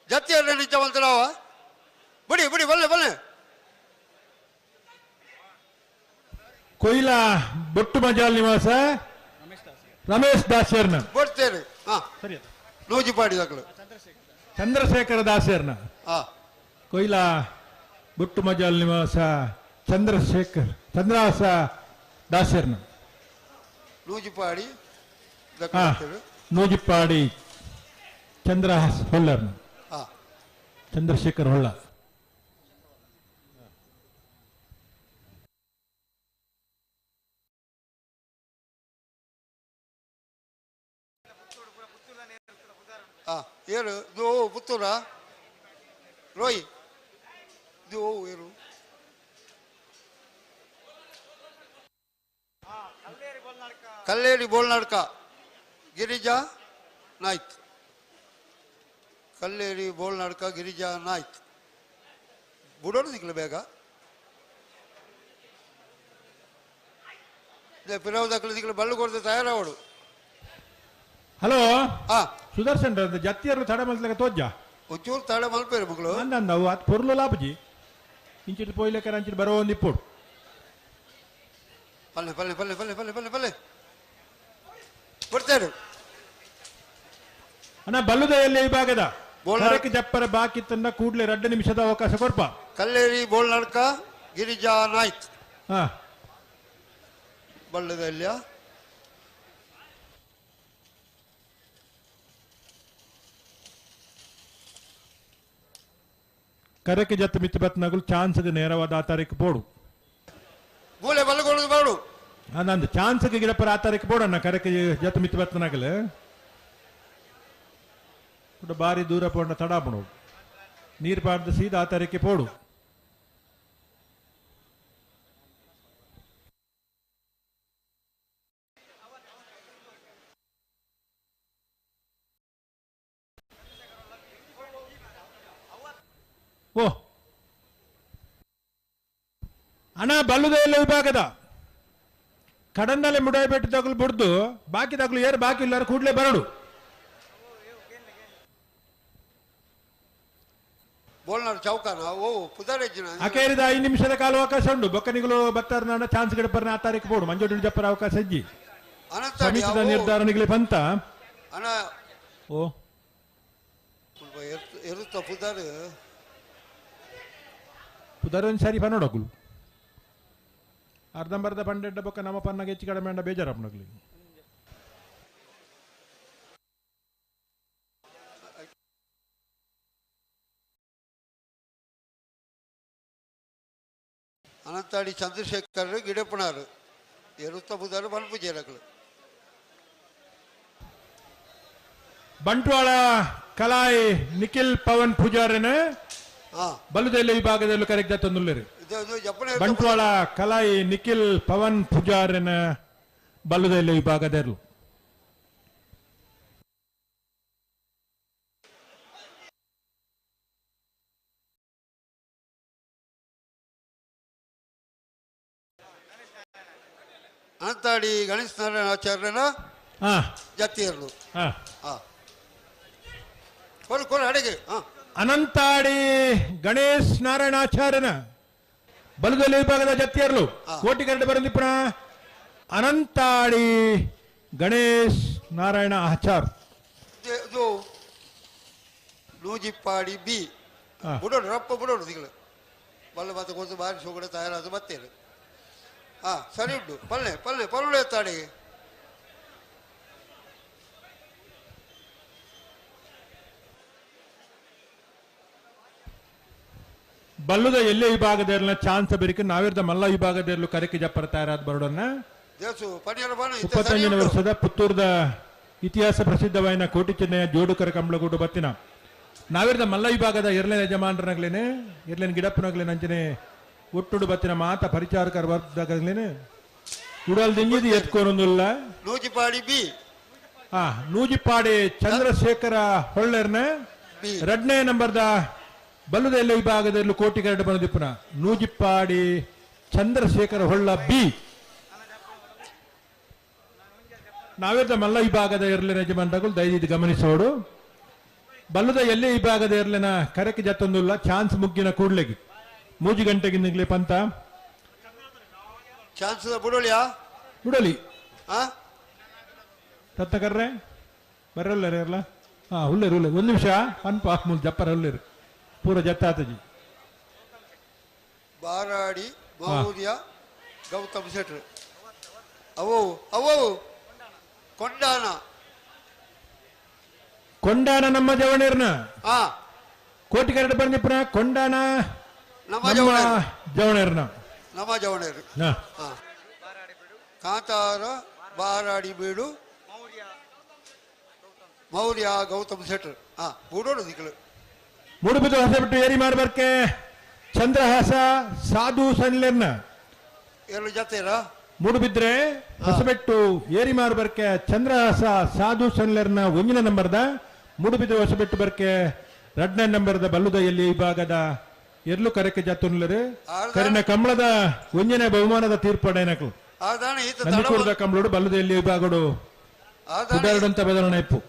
ಜತ್ತಿ ನಿಜ ಮಂತರಾವ ಬಿಡಿ ಬಿಡಿ ಬಲ್ಲೆ ಬಲ್ಲೆ ಕೊಯ್ಲಾ ಬೊಟ್ಟು ಮಜಾಲ್ ನಿವಾಸ ರಮೇಶ್ ದಾಸೇರ್ನ ಕೊಡ್ತೇನೆ ಸರಿ ನೂಜಿಪಾಡಿ ದಕ್ಲು ಚಂದ್ರಶೇಖರ ದಾಸೇರ್ನ ಕೊಯ್ಲಾ ಬೊಟ್ಟು ಮಜಾಲ್ ನಿವಾಸ ಚಂದ್ರಶೇಖರ್ ಚಂದ್ರಹಾಸ ದಾಸೇರ್ನ ನೂಜಿಪಾಡಿ ನೂಜಿಪಾಡಿ ಚಂದ್ರಹಾಸ್ ಹೊಳ್ಳರ್, ಚಂದ್ರಶೇಖರ್ ಹೊಳ್ಳ. ಏರು ಇದು ಪುತ್ತೂರ ರೋಯ್ ಇದು ಏರು ಕಲ್ಲೇರಿ ಬೋಲ್ನಾಡ್ಕ ಗಿರಿಜಾ ನಾಯ್ಕ್. ಕಲ್ಲೇರಿ ಬೋಲ್ನಾಡ್ಕ ಗಿರಿಜಾ ನಾಯ್ಕ್ ಬುಡೋಡು ನಿಕ್ಲು ಬೇಗ ಪಿರವು ದಿಕ್ಲು ಬಲ್ಲು ಕೊಡ್ದು ತಯಾರಾವಡು. ಹಲೋ ಸುದರ್ಶನ್ ಜತ್ತಿಯರು ತಡ ಮಲ್ತಕ ತೋಜ್ಜ ಒಂಚೂರು ತಡ ಮಲ್ಪೇರು ಮಗಳು ಅಂದಂದವು ಅದು ಪೊರ್ಲು ಲಾಪಜಿ ಇಂಚಿಟ್ಟು ಪೋಯ್ಲೆಕ್ಕರ ಅಂಚಿಟ್ಟು ಬರೋ ಒಂದು ಇಪ್ಪೋಡು. ಪಲ್ಲೆ ಪಲ್ಲೆ ಪಲ್ಲೆ ಪಲ್ಲೆ ಪಲ್ಲೆ ಪಲ್ಲೆ ಪಲ್ಲೆ ಕೊಡ್ತೇನೆ ಅಣ್ಣ. ಬಲ್ಲುದೆಯಲ್ಲಿ ವಿಭಾಗದ ಕರಕ್ಕೆ ಜಪ್ಪರ ಬಾಕಿ ತಂದ ಕೂಡಲೇ 2 ನಿಮಿಷದ ಅವಕಾಶ ಕೊರ್ಪ. ಕಲ್ಲೇರಿ ಬೋಲ್ನಾಡ್ಕ ಗಿರಿಜಾ ನಾಯ್ಕ್ ಬಲ್ಲದಲ್ಲಿಯ ಕರಕ್ಕೆ ಜತ್ತ ಮಿತ್ತು ಬತ್ನಗಳು ಚಾನ್ಸ್ಗೆ ನೇರವಾದ ಆ ತಾರೀಕು ಬೋಡು. ಬೋಲೆ ಬಲ್ಲಗೋಡು ಬೋಡು ನಂದು ಚಾನ್ಸ್ಗೆ ಗಿಡಪರ ಆ ತಾರೀಕು ಬೋಡಣ್ಣ. ಕರಕ್ಕೆ ಜತ್ತ ಮಿತ್ತು ಬತ್ನಗಲು ಕೂಡ ಬಾರಿ ದೂರ ಪೋಂಡ ತಡಾಪಣು ನೀರು ಪಾಡ್ದು ಸೀದಾ ಆ ತಾರೀಕೆ ಪೋಡು. ಓ ಅಣ್ಣ ಬಲ್ಲುದೆಲ್ಲ ವಿಭಾಗದ ಕಡನ್ನಲ್ಲೇ ಮುಡಾಯ್ಬೆಟ್ಟು ತಗಲು ಬುಡ್ದು ಬಾಕಿ ತಗಲು ಏರು ಬಾಕಿ ಇಲ್ಲಾರು ಕೂಡಲೇ ಬರಡು. ಅಕೇರಿದ 5 ನಿಮಿಷದ ಕಾಲ ಅವಕಾಶ ಉಂಟು. ಬೊಕ್ಕನಿಗಳು ಬತ್ತಾರ ಚಾನ್ಸ್ ಗಿಡಪರ್ನ ಆ ತಾರೀಕು ಬೋಡು. ಮಂಜೋಡಿ ಜಪ್ಪರ ಅವಕಾಶ ಇಜ್ಜಿ ಸಮಿತಿದ ನಿರ್ಧಾರಣಿಗಳೇ ಬಂತ. ಓ ಪುದಾರ್ ಒಂದು ಸಾರಿ ಪನ್ನೋಡಗುಲು ಅರ್ಧಂಬರ್ಧ ಪಂಡೆಡ್ಡ ಬೊಕ್ಕ ನಮ್ಮ ಪನ್ನಾಗ ಹೆಚ್ಚು ಕಡಿಮೆ ಅಂಡ ಬೇಜಾರಪ್ಪನಗ್ಲಿ. ಅನಂತಾಡಿ ಚಂದ್ರಶೇಖರ್ ಗಿಡಪ್ಪನಾರು ಎರುತ್ತ ಬುಧಾರು ಪನ್ಪುಜೇರಗಳು. ಬಂಟ್ವಾಳ ಕಲಾಯಿ ನಿಖಿಲ್ ಪವನ್ ಪೂಜಾರನ ಬಲುದೆಲ್ಲ ವಿಭಾಗದಲ್ಲೂ ಕರೆಕ್ಟ್ ತಂದುಳ್ಳೇರಿ. ಬಂಟ್ವಾಳ ಕಲಾಯಿ ನಿಖಿಲ್ ಪವನ್ ಪೂಜಾರನ ಬಲುದೆಲ್ಲ ವಿಭಾಗದಲ್ಲೂ ಅನಂತಾಡಿ ಗಣೇಶ ನಾರಾಯಣ ಆಚಾರ್ಯನ ಜತ್ತಿಯರ್ಲು. ಅಡಿಗೆ ಅನಂತಾಡಿ ಗಣೇಶ್ ನಾರಾಯಣಾಚಾರ್ಯನ ಬಲದಲ್ಲಿ ವಿಭಾಗದ ಜತ್ತಿಯರ್ಲು ಕೋಟಿಗರಡು ಬರಂದಿಪುರ ಅನಂತಾಡಿ ಗಣೇಶ್ ನಾರಾಯಣ ಆಚಾರ್. ಇದು ನೂಜಿಪ್ಪಾಡಿ ಬಿ ಬುಡೋಡು ರಪ್ಪ ಬುಡೋಡು ತಿಂಗಳು ಬಲ್ಲ ಮತ್ತೆ ಕೊಟ್ಟು ಬಾರಿ ಸೋಗಡೆ ತಯಾರಾದ ಬತ್ತೇರು. ಹಾಂ ಸರಿ ಉಂಟು. ಪಲ್ಲೆ ಪಲ್ಲೆ ಪರುಳೆ ಎತ್ತಾಡಿ ಬಲ್ಲುದ ಎಲ್ಲೇ ವಿಭಾಗದ ಚಾನ್ಸ್ ಬೇರಿಕೆ ನಾವಿರ್ದ ಮಲ್ಲ ವಿಭಾಗದ ಕರೆಕೆ ಜಪ್ಪರ ತಯಾರಾದ ಬರೋಡನ್ನ. 35ನೇ ವರ್ಷದ ಪುತ್ತೂರದ ಇತಿಹಾಸ ಪ್ರಸಿದ್ಧವಾಯಿನ ಕೋಟಿ ಚೆನ್ನಯ್ಯ ಜೋಡುಕರ ಕಂಬಳಗೂಡು ಬತ್ತಿನ ನಾವಿರ್ದ ಮಲ್ಲ ವಿಭಾಗದ ಎರಲೇನ ಯಜಮಾನರನಾಗ್ಲೇನೆ ಎರಲೇನ ಗಿಡಪ್ಪನಾಗ್ಲೇನೆ ಅಂಚನೆ ಒಟ್ಟುಡು ಬತ್ತಿನ ಮಾತ ಪರಿಚಾರಕರ ವರ್ಗದಾಗಲೇನೆ ಉಡಲ್ ದಿಂಗಿದು ಎತ್ಕೊನೊಂದುಲ್ಲ. ನೂಜಿಪಾಡಿ ಬಿ ನೂಜಿಪಾಡಿ ಚಂದ್ರಶೇಖರ ಹೊಳ್ಳೆರ್ನ 2ನೇ ನಂಬರ್ದ ಬಲ್ಲುದೆಲ್ಲ ವಿಭಾಗದಲ್ಲಿ ಕೋಟಿಗರಡು ಬಂದಿಪ್ಪುನ ನೂಜಿಪ್ಪಾಡಿ ಚಂದ್ರಶೇಖರ ಹೊಳ್ಳ ಬಿ. ನಾವಿರ್ದ ಮಲ್ಲ ವಿಭಾಗದ ಎರಲಿನ ಯಜಮಾನಗಳು ದಯವಿಟ್ಟು ಗಮನಿಸೋಡು. ಬಲ್ಲುದ ಎಲ್ಲೇ ವಿಭಾಗದ ಎರಲಿನ ಕರೆಕ್ಕೆ ಜತ್ತೊಂದುಲ್ಲ ಚಾನ್ಸ್ ಮುಗ್ಗಿನ ಕೂಡ್ಲೆಗಿ 3 ಗಂಟೆಗೆ ನಿಗ್ಲಿ ಪಂತ ಚಾನ್ಸ್ ಬುಡೋಲಿಯಾ ಬುಡಲಿ ತತ್ತಕರ್ರೆ ಬರಲ್ಲ ಇರಲ್ಲ. ಹಾ ಹುಲ್ಲೇರು ಹುಲ್ಲೇರು ಒಂದು ನಿಮಿಷ ಅನ್ಪ ಮುಲ್ ಜಪ್ಪರ ಹುಲ್ಲೇರು ಪೂರ ಜತ್ತಾತಜಿ. ಬಾರಾಡಿ ಮೌರ್ಯ ಗೌತಮ್ ಶೆಟ್ರು ಅವೋ ಅವೋ ಕೊಂಡಾನ ಕೊಂಡಾನ ನಮ್ಮ ಜವಣೇರ್ನ ಕೋಟಿ ಕರಡು ಬಂದಿಪ್ಪನ ಕೊಂಡಾನ ನಮ್ಮ ಜವಣೇರ್ನ ನಮ್ಮ ಜವಣೇರು ಕಾಂತಾರ ಬಾರಾಡಿ ಬೀಡು ಮೌರ್ಯ ಗೌತಮ್ ಶೆಟ್ಟರ್ ಬೂಡೋಡು ದಿಕ್ಕಲು ಮೂಡುಬಿದ್ದು ಹೊಸ ಬಿಟ್ಟು ಏರಿ ಮಾರ್ಬರ್ಕೆ ಚಂದ್ರಹಾಸ ಸಾಧು ಸನ್ಲೆರ್ನ ಎರಡು ಜೊತೆರ ಮೂಡುಬಿದ್ರೆ ಹೊಸಬೆಟ್ಟು ಏರಿ ಮಾರ್ಬರ್ಕೆ ಚಂದ್ರಹಾಸ ಸಾಧು ಸನ್ಲೆರ್ನ ಒಂದಿನ ನಂಬರ್ದ ಮೂಡುಬಿದ್ರೆ ಹೊಸಬೆಟ್ಟು ಬರ್ಕೆ ಎರಡನೇ ನಂಬರ್ದ ಬಲ್ಲುದ ಎಲ್ಲಿ ವಿಭಾಗದ ಎರ್ಲು ಕರೆಕೆ ಜಾತುನ್ಲರು ಕರಿನ ಕಮಲದ ಒಂಜನೇ ಬಹುಮಾನದ ತೀರ್ಪು ನಂದಿಕೂರದ ಕಮಲೋಡು ಬಲ್ಲದ ಎಲ್ಲಿ ವಿಭಾಗಡು ಉದಾಹರಣಂತ ಬದಲಾವಣೆ ಇಪ್ಪು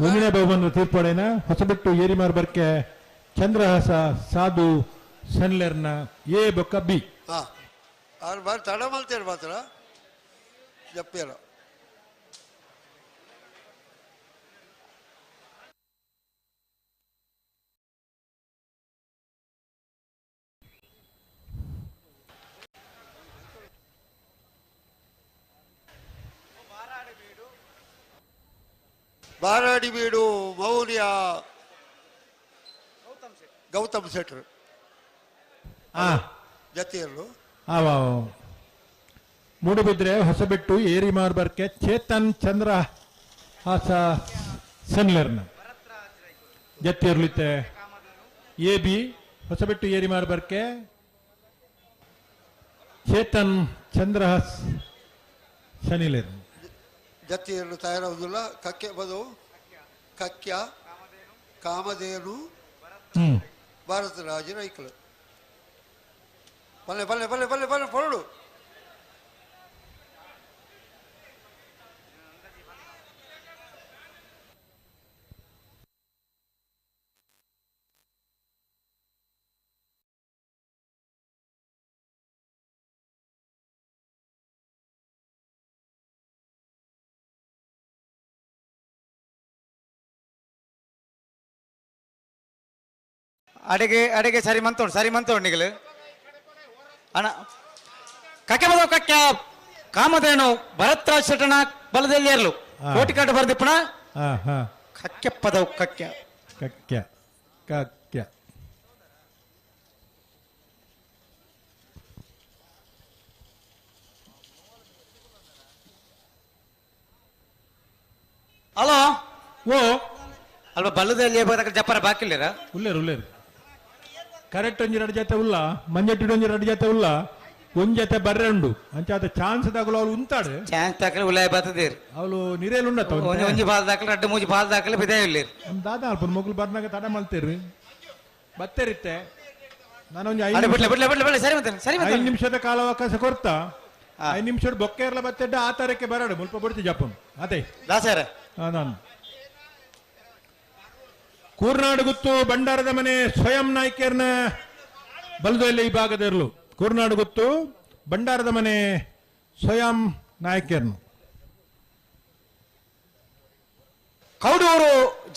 ಒಂದನೇ ಬಹುಮಾನದ ತೀರ್ಪಡೆನ ಹೊಸಬೆಟ್ಟು ಏರಿಮಾರ್ ಬರ್ಕೆ ಚಂದ್ರಹಾಸ ಸಾಧು ಸನ್ಲೆರ್ನ ಎ ಬೊಕ್ಕ ಬಿ ತಡ ಮಲ್ತೇರು ಮಾತ್ರ ಜಪ್ಪಿಯರ ಬಾರಾಡಿ ಬೀಡು ಮೌರ್ಯ ಗೌತಮ್ ಶೆಟ್ಟರ್ ಜತಿಯಲ್ಲೂ ಮೂಡುಬಿದ್ರೆ ಹೊಸಬೆಟ್ಟು ಏರಿಮಾರ್ ಬರ್ಕೆ ಚೇತನ್ ಚಂದ್ರ ಹಾಸ ಸನ್ಲೆರ್ನ ಜತ್ತಿಯರ್ಲಿತ್ತೆ ಎ ಬಿ ಹೊಸಬೆಟ್ಟು ಏರಿಮಾರ್ ಬರ್ಕೆ ಚೇತನ್ ಚಂದ್ರಹಾಸ್ ಶನಿಲೇರ್ ಜತ್ತಿಯನ್ನು ತಯಾರಾಗುವುದಿಲ್ಲ. ಕಕ್ಕೆ ಬದು ಕಕ್ಯ ಕಾಮಧೇನು ಭಾರತರಾಜ ರೈಕಲು ಪಲ್ಲೆ ಪಲ್ಲೆ ಪಲ್ಲೆ ಪಲ್ಲೆ ಪಲ್ಲೆ ಪೊರಡು ಅಡೆಗೆ ಅಡೆಗೆ ಸರಿ ಮಂತೋಣ್ ಸರಿ ಮಂತೋಣ್ ನಿಗಲು ಅಣ್ಣ ಕಕ್ಕೆ ಬದೋ ಕಕ್ಕೆ ಕಾಮಧೇನು ಭರತ್ರಾಜ್ ಶೆಟ್ಟಣ ಬಲದಲ್ಲಿ ಇರಲು ಕೋಟಿಕಾಟ ಬರ್ದಿಪ್ಪಣ ಕಕ್ಕೆ ಪದವು ಕಕ್ಕೆ ಕಕ್ಕೆ ಕಕ್ಕೆ ಹಲೋ ಓ ಅಲ್ವಾ ಬಲ್ಲದಲ್ಲಿ ಜಪ್ಪರ ಬಾಕಿ ಇಲ್ಲೇರ ಉಲ್ಲೇರು ಉಲ್ಲೇರು ಕರೆಕ್ಟ್ ಒಂಜಿ ಎರಡು ಜೊತೆ ಉಲ್ಲ ಮಂಜೆಟ್ಟಿ ಒಂಜಿ ಎರಡು ಜೊತೆ ಉಲ್ಲ ಒಂದ್ ಜೊತೆ ಬರ್ರೆ ಉಂಡು ಅಂಚಾದ ಚಾನ್ಸ್ ದಾಗಲು ಅವಳು ಉಂತಾಡು ಚಾನ್ಸ್ ದಾಖಲೆ ಉಲ್ಲಾಯ ಬರ್ತದೇರು ಅವಳು ನಿರೇಲು ಉಂಡತ್ತ ಒಂಜಿ ಒಂಜಿ ಬಾಲ್ ದಾಖಲೆ ರಡ್ಡು ಮೂಜಿ ಬಾಲ್ ದಾಖಲೆ ಬಿದೇ ಇಲ್ಲೇರು ನಮ್ ದಾದಾ ಅಲ್ಪ ಮೊಗ್ಲು ಬರ್ನಾಗ ತಡ ಮಲ್ತೇರಿ ಬತ್ತೇರಿತ್ತೆ ನಾನೊಂದು ಬಿಡ್ಲೆ ಬಿಡ್ಲೆ ಬಿಡ್ಲೆ ಬಿಡ್ಲೆ ಸರಿ ಮತ್ತೆ ಸರಿ 5 ನಿಮಿಷದ ಕಾಲಾವಕಾಶ ಕೊಡ್ತಾ 5 ನಿಮಿಷದ ಬೊಕ್ಕೆ ಇರಲ ಬತ್ತೆಡ್ಡ ಆ ತಾರಕ್ಕೆ ಬರಡು ಮುಲ್ಪ ಬಿಡ್ತಿ ಜಪ್ಪನ್ ಅದೇ ದಾಸರ ನಾನು ಕೂರ್ನಾಡು ಗುತ್ತು ಭಂಡಾರದ ಮನೆ ಸ್ವಯಂ ನಾಯ್ಕರ್ನ ಬಲದಲ್ಲಿ ಈ ಭಾಗದ ಇರಲು ಕೂರ್ನಾಡು ಗುತ್ತು ಭಂಡಾರದ ಮನೆ ಸ್ವಯಂ ನಾಯ್ಕರ್ನು ಕೌಡೂರು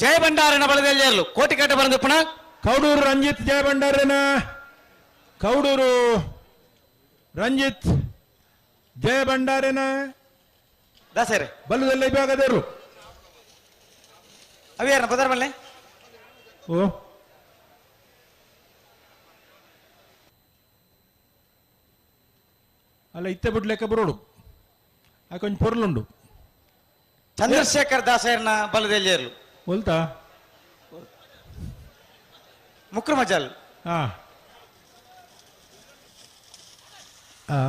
ಜಯಭಂಡಾರನ ಬಲದಲ್ಲಿ ಇರಲು ಕೋಟಿಕಟ್ಟ ಬಂದು ಪುನಃ ಕೌಡೂರು ರಂಜಿತ್ ಜಯಭಂಡಾರನ ಕೌಡೂರು ರಂಜಿತ್ ಜಯಭಂಡಾರನ ದಾಸರೇ ಬಲದಲ್ಲಿ ಈ ಭಾಗದ ಇರಲು ಅವ್ಯಾರನ ಬದರ್ ಬಲ್ಲೆ ಓ ಅಲ್ಲ ಇತ್ತೆ ಬಿಡ್ಲೆಕ್ಕ ಬರೋಡು ಆ ಕೊಂಚ ಪೊರ್ಲುಂಡು ಚಂದ್ರಶೇಖರ್ ದಾಸರನ ಬಲದಲ್ಲಿ ಇರಲು ಒಲ್ತಾ ಮುಕ್ರು ಮಜಲ್ ಹಾ ಆ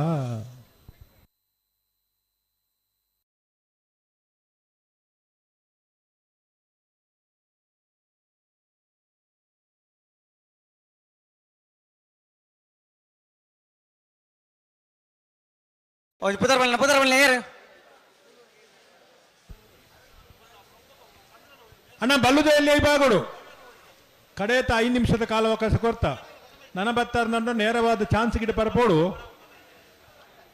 ಪುದರ್ ಬಲ್ಲೆ ಪುದರ್ ಬಲ್ಲೆ ಏರು ಅಣ್ಣ ಬಲ್ಲುದೆಯಲ್ಲಿ ಈ ಭಾಗಡು ಕಡೆತ 5 ನಿಮಿಷದ ಕಾಲಾವಕಾಶ ಕೊಡ್ತಾ ನನ್ನ ಬತ್ತಾರ ನನ್ನ ನೇರವಾದ ಚಾನ್ಸ್ ಗಿಡ ಪರಪೋಡು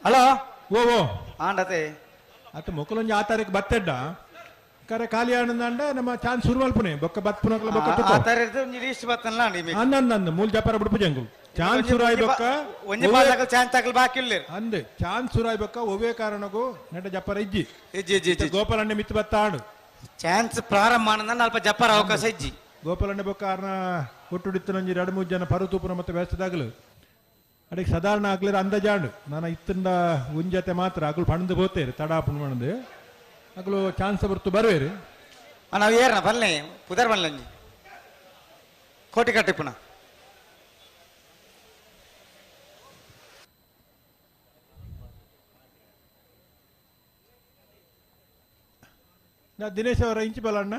ಹಲೋ ಓ ಓ ಆಂಡತೆ ಅತ್ತ ಮೊಕ್ಕಲೊಂಜಿ ಆ ತಾರೀಕು ಬತ್ತೆಡ್ಡ ಕರೆ ಖಾಲಿ ಆನಂದ ನಮ್ಮ ಚಾನ್ಸ್ ಶುರು ಮಲ್ಪುನೆ ಬೊಕ್ಕ ಬತ್ಪುನಕಲ ಬೊಕ್ಕ ಆ ತಾರೀಕು ಒಂಜಿ ಲೀಸ್ಟ್ ಬತ್ತಲ್ಲ ಅಂದ ಅಂದ ಮೂಲ ಜಪಾರ ಬಿಡ್ಪು ಜಂಗು ಚಾನ್ಸ್ ಶುರು ಆಯ್ಬೊಕ್ಕ ಒಂಜಿ ಬಾಲ್ ದಾಖಲೆ ಚಾನ್ಸ್ ದಾಖಲೆ ಬಾಕಿ ಇಲ್ಲ ಅಂದೆ ಚಾನ್ಸ್ ಶುರು ಆಯ್ಬೊಕ್ಕ ಒವ್ವೇ ಕಾರಣಕ್ಕೂ ನೆಟ ಜಪಾರ ಇಜ್ಜಿ ಇಜ್ಜಿ ಇಜ್ಜಿ ಗೋಪಾಲಣ್ಣ ಮಿತ್ತು ಬತ್ತಾಡು ಚಾನ್ಸ್ ಪ್ರಾರಂಭ ಆನಂದ ಅಲ್ಪ ಜಪ್ಪರ ಅವಕಾಶ ಇಜ್ಜಿ ಗೋಪಾಲಣ್ಣ ಬೊಕ್ಕ ಆರ್ನ ಒಟ್ಟುಡಿತ್ತು ನಂಜಿ ಎರಡು ಮೂರು ಜನ ಪರುತೂಪುನ ಮತ್ತೆ ವ್ಯವಸ್ಥೆದಾಗಲು ಅಡಿಗೆ ಸಾಧಾರಣ ಆಗ್ಲಿರ ಅಂದಾಜಾಂಡು ನಾನು ಇತ್ತಿಂದ ಉಂಜತೆ ಮಾತ್ರ ಅಗಲು ಪಣದು ಬೋತೇರು ತಡ ಪುಣ್ಮಣದು ಅಗಲು ಚಾನ್ಸ್ ಬರ್ತು ಬರುವೇರು. ನಾವು ಏರ್ನ ಬಲ್ಲೆ ಪುದರ್ ಬಲ್ಲೆ ಕೋಟಿ ಕಟ್ಟಿ ಪುನಃ ನಾ ದಿನೇಶ್ ಅವರ ಇಂಚಿ ಬಲಣ್ಣ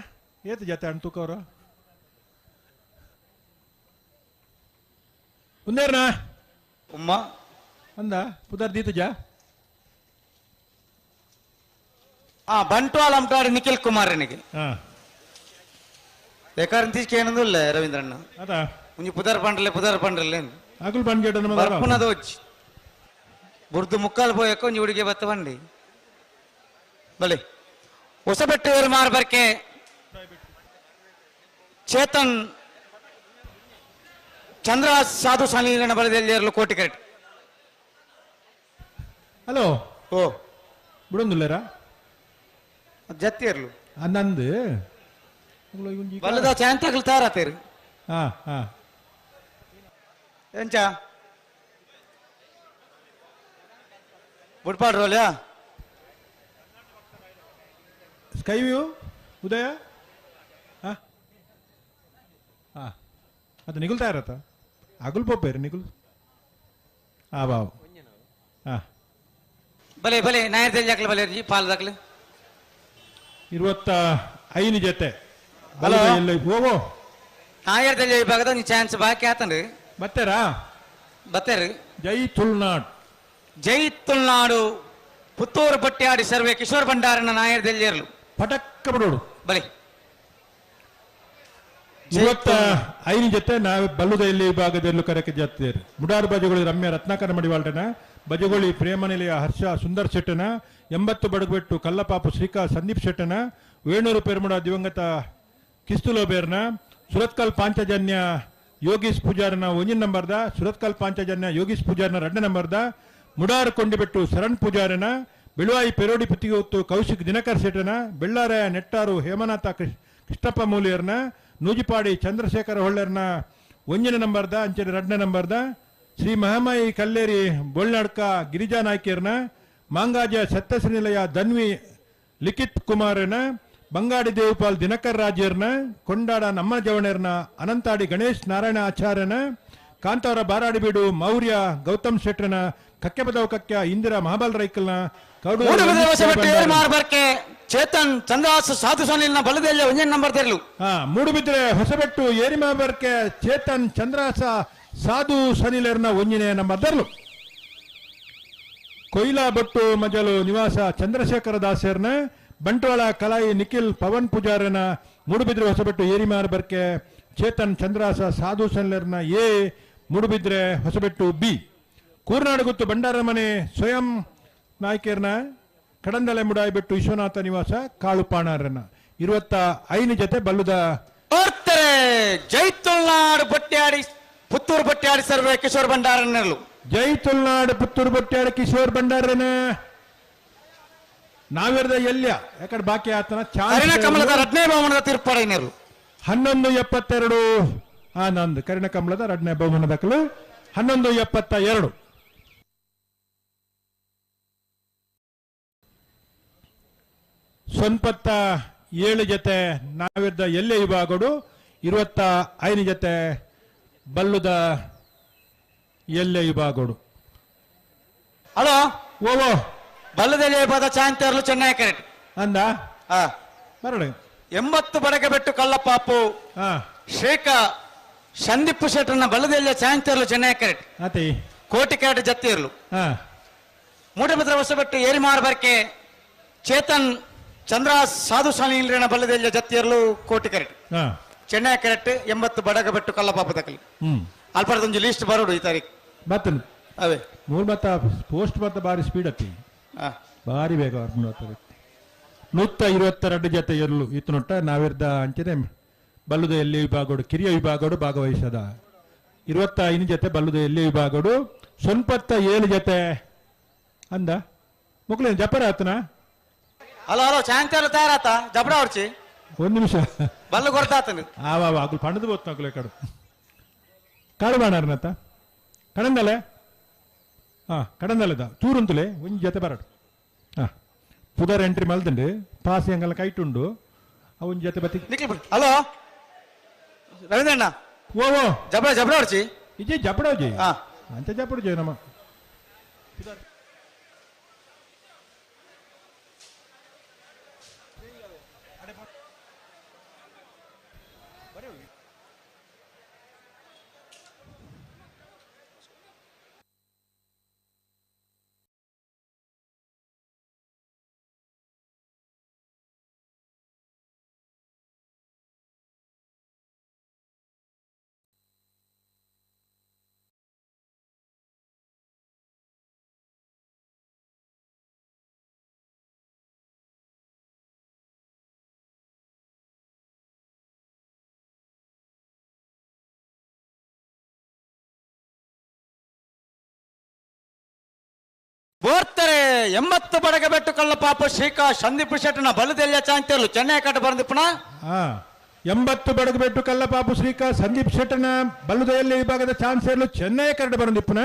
ಏತ ಜತೆ ಅಣ್ಣ ತೂಕವ್ರ ಉಂದೇರ್ನ ಉಮ್ಮ ಅಂದ ಪುದರ್ ದೀತಜ ಆ ಬಂಟ್ವಾಳ ಅಂಟಾಡಿ ನಿಖಿಲ್ ಕುಮಾರ್ ನಿಗೆ ಬೇಕಾದ್ರೆ ಏನಂದಿಲ್ಲ ರವೀಂದ್ರಣ್ಣ ಅದಾ ಒಂಜಿ ಪುದರ್ ಪಂಡ್ರಲೆ ಪುದರ್ ಪಂಡ್ರಲೆ ಅಗುಲ್ ಬಂಡ್ಜೆಡ್ ಬರ್ಪುನದ ಹೋಚ್ ಬುರ್ದು ಮುಕ್ಕಾಲು ಪೋಯಕ್ಕ ಒಂಜಿ ಹುಡುಗಿ ಬತ್ತ ಬಂಡಿ ಬಲೆ ಹೊಸಬೆಟ್ಟು ಮಾರ್ಬರ್ಕೆ ಚೇತನ್ ಚಂದ್ರ ಸಾಧು ಸಾಲಿನ ಬಲದಲ್ಲಿ ಕೋಟಿ ಕರೆಕ್ಟ್. ಹಲೋ ಓ ಬಿಡೊಂದುಲ್ಲೇರಾ ಜತ್ತಿ ಇರ್ಲು ನಂದು ಬಲ್ಲದ ಚಾಂತಾಗಲು ತಯಾರಾತೇರು. ಹಾ ಹಾ ಎಂಚ ಬುಡ್ಪಾಡ್ರೋಲ್ಯಾ ಸ್ಕೈ ವ್ಯೂ ಉದಯ ಹಾ ಹಾ ಅದು ನಿಗುಲ್ತಾ ಇರತ್ತ ಅಗುಲ್ ಪೋಪೇರು ನಿಗುಲ್ ಹಾ ಬಾವು ಹಾ ಬಲೆ ಬಲೆ ನಾಯರ್ ದಾಖಲೆ ಬಲೆ ಪಾಲ್ ದಾಖಲೆ 25 ಜೊತೆ ಹೋಗೋ ನಾಯರ್ ವಿಭಾಗದ ನೀವು ಚಾನ್ಸ್ ಬಾಕಿ ಆತನ್ರಿ ಬತ್ತೇರಾ ಬತ್ತೇರಿ. ಜೈ ತುಳುನಾಡು ಜೈ ತುಳುನಾಡು ಪುತ್ತೂರು ಬಟ್ಟಿಯಾಡಿ ಸರ್ವೆ ಕಿಶೋರ್ ಭಂಡಾರನ ನಾಯರ್ ದೆಲ್ಲಿಯರ್ಲು ಪಟಕ್ಕ ಬಿಡೋಡು ಬಲೆ 25 ಜೊತೆ ನಾವು ಬಲ್ಲುದ ಇಲ್ಲಿ ವಿಭಾಗದಲ್ಲೂ ಕರೆಕ್ಕೆ ಜಾತಿಯರು ಮುಡಾರು ಬಜಗೋಳಿ ರಮ್ಯ ರತ್ನಾಕರ ಮಡಿವಾಳ್ರನ ಬಜಗೋಳಿ ಪ್ರೇಮನಿಲಯ ಹರ್ಷ ಸುಂದರ್ ಶೆಟ್ಟನ 80 ಬಡಗುಬೆಟ್ಟು ಕಲ್ಲಪಾಪು ಶ್ರೀಕಾ ಸಂದೀಪ್ ಶೆಟ್ಟನ ವೇಣೂರು ಪೆರ್ಮುಡ ದಿವಂಗತ ಕಿಸ್ತುಲೋಬೇರ್ನ ಸುರತ್ಕಲ್ ಪಾಂಚಜನ್ಯ ಯೋಗೀಶ್ ಪೂಜಾರನ 1 ನಂಬರ್ದ ಸುರತ್ಕಲ್ ಪಾಂಚಜನ್ಯ ಯೋಗೀಶ್ ಪೂಜಾರನ 2 ನಂಬರ್ದ ಮುಡಾರು ಕೊಂಡಿಬೆಟ್ಟು ಶರಣ್ ಪೂಜಾರನ ಬೆಳುವಾಯಿ ಪೆರೋಡಿ ಪುತ್ತಿಗೆ ಕೌಶಿಕ್ ದಿನಕರ್ ಶೆಟ್ಟನ ಬೆಳ್ಳಾರೆಯ ನೆಟ್ಟಾರು ಹೇಮನಾಥ ಕೃಷ್ಣಪ್ಪ ಮೂಲಿಯರ್ನ ನೂಜಿಪಾಡಿ ಚಂದ್ರಶೇಖರ ಹೊಳ್ಳರ್ನ 1 ನಂಬರ್ದ ಅಂಚನೆ 2 ನಂಬರ್ದ ಶ್ರೀ ಮಹಾಮಾಯಿ ಕಲ್ಲೇರಿ ಬೋಳ್ನಾಡ್ಕ ಗಿರಿಜಾ ನಾಯ್ಕಿಯರ್ನ ಮಾಂಗಾಜ ಸತ್ಯಶ್ರೀ ನಿಲಯ ಧನ್ವಿ ಲಿಖಿತ್ ಕುಮಾರನ ಬಂಗಾಡಿ ದೇವಪಾಲ್ ದಿನಕರ್ ರಾಜ್ಯರ್ನ ಕೊಂಡಾಡ ನಮ್ಮ ಜವಣರ್ನ ಅನಂತಾಡಿ ಗಣೇಶ್ ನಾರಾಯಣ ಆಚಾರ್ಯನ ಕಾಂತಾವರ ಬಾರಾಡಿಬೀಡು ಮೌರ್ಯ ಗೌತಮ್ ಶೆಟ್ಟನ ಕಕ್ಕೆಬದವ್ ಕಕ್ಯ ಇಂದಿರಾ ಮಹಾಬಲ್ ರೈಕಲ್ನ ಕೌಡೂರು ಚೇತನ್ ಚಂದ್ರಹಾಸ ಸಾಧು ಸನಿಲ್ನ ಬಲದಲ್ಲಿ 1 ನಂಬರ್ ತೆರಲು. ಮೂಡುಬಿದ್ರೆ ಹೊಸಬೆಟ್ಟು ಏರಿಮಾಬರ್ಕೆ ಚೇತನ್ ಚಂದ್ರಹಾಸ ಸಾಧು ಸನಿಲರ್ನ 1 ನಂಬರ್ ತೆರಲು. ಕೊಯ್ಲಾ ಬಟ್ಟು ಮಜಲು ನಿವಾಸ ಚಂದ್ರಶೇಖರ ದಾಸರ್ನ ಬಂಟ್ವಾಳ ಕಲಾಯಿ ನಿಖಿಲ್ ಪವನ್ ಪೂಜಾರನ ಮೂಡುಬಿದ್ರೆ ಹೊಸಬೆಟ್ಟು ಏರಿಮಾರ್ ಬರ್ಕೆ ಚೇತನ್ ಚಂದ್ರಹಾಸ ಸಾಧು ಸನಿಲರ್ನ ಎ ಮೂಡುಬಿದ್ರೆ ಹೊಸಬೆಟ್ಟು ಬಿ. ಕೂರ್ನಾಡುಗುತ್ತು ಭಂಡಾರಮನೆ ಸ್ವಯಂ ನಾಯ್ಕರ್ನ ಕಡಂದಲೆ ಮುಡಾಯಿಬೆಟ್ಟು ವಿಶ್ವನಾಥ ನಿವಾಸ ಕಾಳುಪಾಣರನ್ನ 25 ಜೊತೆ ಬಲ್ಲುದ ಜೈ ತುಳುನಾಡು ಬಟ್ಟಿಯಾಡಿ ಪುತ್ತೂರು ಬಟ್ಟಿಯಾಡಿ ಸರ್ವೆ ಕಿಶೋರ್ ಭಂಡಾರನರ್ಲು. ಜೈ ತುಳುನಾಡು ಪುತ್ತೂರು ಬಟ್ಟಿಯಾಡಿ ಕಿಶೋರ್ ಭಂಡಾರನ ನಾವಿರದ ಎಲ್ಯ ಯಾಕಡೆ ಬಾಕಿ ಆತನ ಕರಿಣ ಕಮಲದ ರಡ್ನೇ ಬಹುಮಾನದ ತೀರ್ಪಡೆಯರು 11:72 ಆನಂದ್ ಕರಿಣ ಕಮಲದ ರಡ್ನೇ ಬಹುಮಾನ ದಾಖಲು 11:72. ಸೊನ್ಪತ್ತ 7 ಜೊತೆ ನಾವಿದ್ದ ಎಲ್ಲೆ ವಿಭಾಗಡು 25 ಜೊತೆ ಬಲ್ಲುದ ಎಲ್ಲೆ ವಿಭಾಗಡು. ಹಲೋ ಓ ಬಲ್ಲದಲ್ಲಿ ವಿಭಾಗ ಚಾಂತರ್ಲು ಚೆನ್ನೈ ಕರೆಕ್ಟ್ ಅಂದ ಬರಡು 80 ಬಡಗೆ ಬೆಟ್ಟು ಕಲ್ಲಪಾಪು ಶೇಖ ಸಂದೀಪ್ ಶೆಟ್ಟರ್ನ ಬಲ್ಲದಲ್ಲಿ ಚಾಂತರ್ಲು ಚೆನ್ನೈ ಕರೆಕ್ಟ್ ಆತಿ ಕೋಟಿ ಕ್ಯಾರೆಟ್ ಜತ್ತಿ ಇರಲು ಮೂಟಭದ್ರ ಹೊಸಬೆಟ್ಟು ಏರಿಮಾರ್ ಬರ್ಕೆ ಚೇತನ್ ಚಂದ್ರ ಸಾಧು ಸಾಲಿನ ಬಲ್ಲದಲ್ಲಿ ಜತ್ತಿಯರ್ಲು ಕೋಟಿ ಕರೆಕ್ಟ್ ಚೆನ್ನೈ ಕರೆಕ್ಟ್ 80 ಬಡಗ ಬೆಟ್ಟು ಕಲ್ಲಪಾಪ ತಕಲಿ ಅಲ್ಪರ್ದೊಂಜಿ ಲಿಸ್ಟ್ ಬರೋಡು ಈ ತಾರೀಕು ಬತ್ತನು ಅವೇ ಮೂರು ಮತ್ತ ಪೋಸ್ಟ್ ಮತ್ತ ಬಾರಿ ಸ್ಪೀಡ್ ಅತ್ತಿ ಬಾರಿ ಬೇಗ 122 ಜೊತೆ ಇರಲು ಇತ್ತು ನೊಟ್ಟ ನಾವಿರ್ದ ಅಂಚನೆ ಬಲ್ಲುದ ಎಲ್ಲಿ ವಿಭಾಗಡು ಕಿರಿಯ ವಿಭಾಗಡು ಭಾಗವಹಿಸದ 25 ಜೊತೆ ಬಲ್ಲುದ ಎಲ್ಲಿ ವಿಭಾಗಡು 97 ಜೊತೆ ಅಂದ ಮಕ್ಕಳೇನು ಜಪರ ಆತನ ಹಲೋ ಹಲೋ ಚಾಂಚಾಲ ತಯಾರಾತ ಜಬಡ ಹೊರ್ಚಿ ಒಂದು ನಿಮಿಷ ಬಲ್ಲು ಕೊಡ್ತಾತನು ಆವಾ ಅಗುಲು ಪಣದು ಬೋತ್ ಅಗುಲು ಕಡು ಕಾಡು ಬಾಣಾರನತ್ತ ಕಡಂದಲೆ ಹಾ ಕಡಂದಲೆದ ತೂರುಂತುಲೆ ಒಂಜಿ ಜೊತೆ ಬರಡು ಹಾ ಪುದರ್ ಎಂಟ್ರಿ ಮಲ್ದಂಡು ಪಾಸ್ ಅಂಗಲ ಕೈಟುಂಡು ಆ ಒಂಜಿ ಜೊತೆ ಬತ್ತಿ ಹಲೋ ರವೀಂದ್ರಣ್ಣ ಓ ಓ ಜಬಡ ಜಬಡ ಹೊರ್ಚಿ ಇಜೆ ಜಪಡೋಜಿ ಅಂಚ ಜಪಡೋಜಿ ನಮ್ಮ ಬೋರ್ತಾರೆ 80 ಬಡಗ ಬೆಟ್ಟು ಕಳ್ಳ ಪಾಪ ಶ್ರೀಕಾ ಸಂದೀಪ್ ಶೆಟ್ಟನ ಬಲದೆಲ್ಲ ಚಾಂತೇಲು ಚೆನ್ನೈ ಕಟ್ಟ ಬಂದಿಪ್ಪಣ 80 ಬಡಗು ಬೆಟ್ಟು ಕಲ್ಲಪಾಪು ಶ್ರೀಕಾ ಸಂದೀಪ್ ಶೆಟ್ಟನ ಬಲ್ಲುದೆಯಲ್ಲಿ ವಿಭಾಗದ ಚಾನ್ಸೇರ್ಲು ಚೆನ್ನೈ ಕರಡು ಬಂದಿಪ್ಪಣ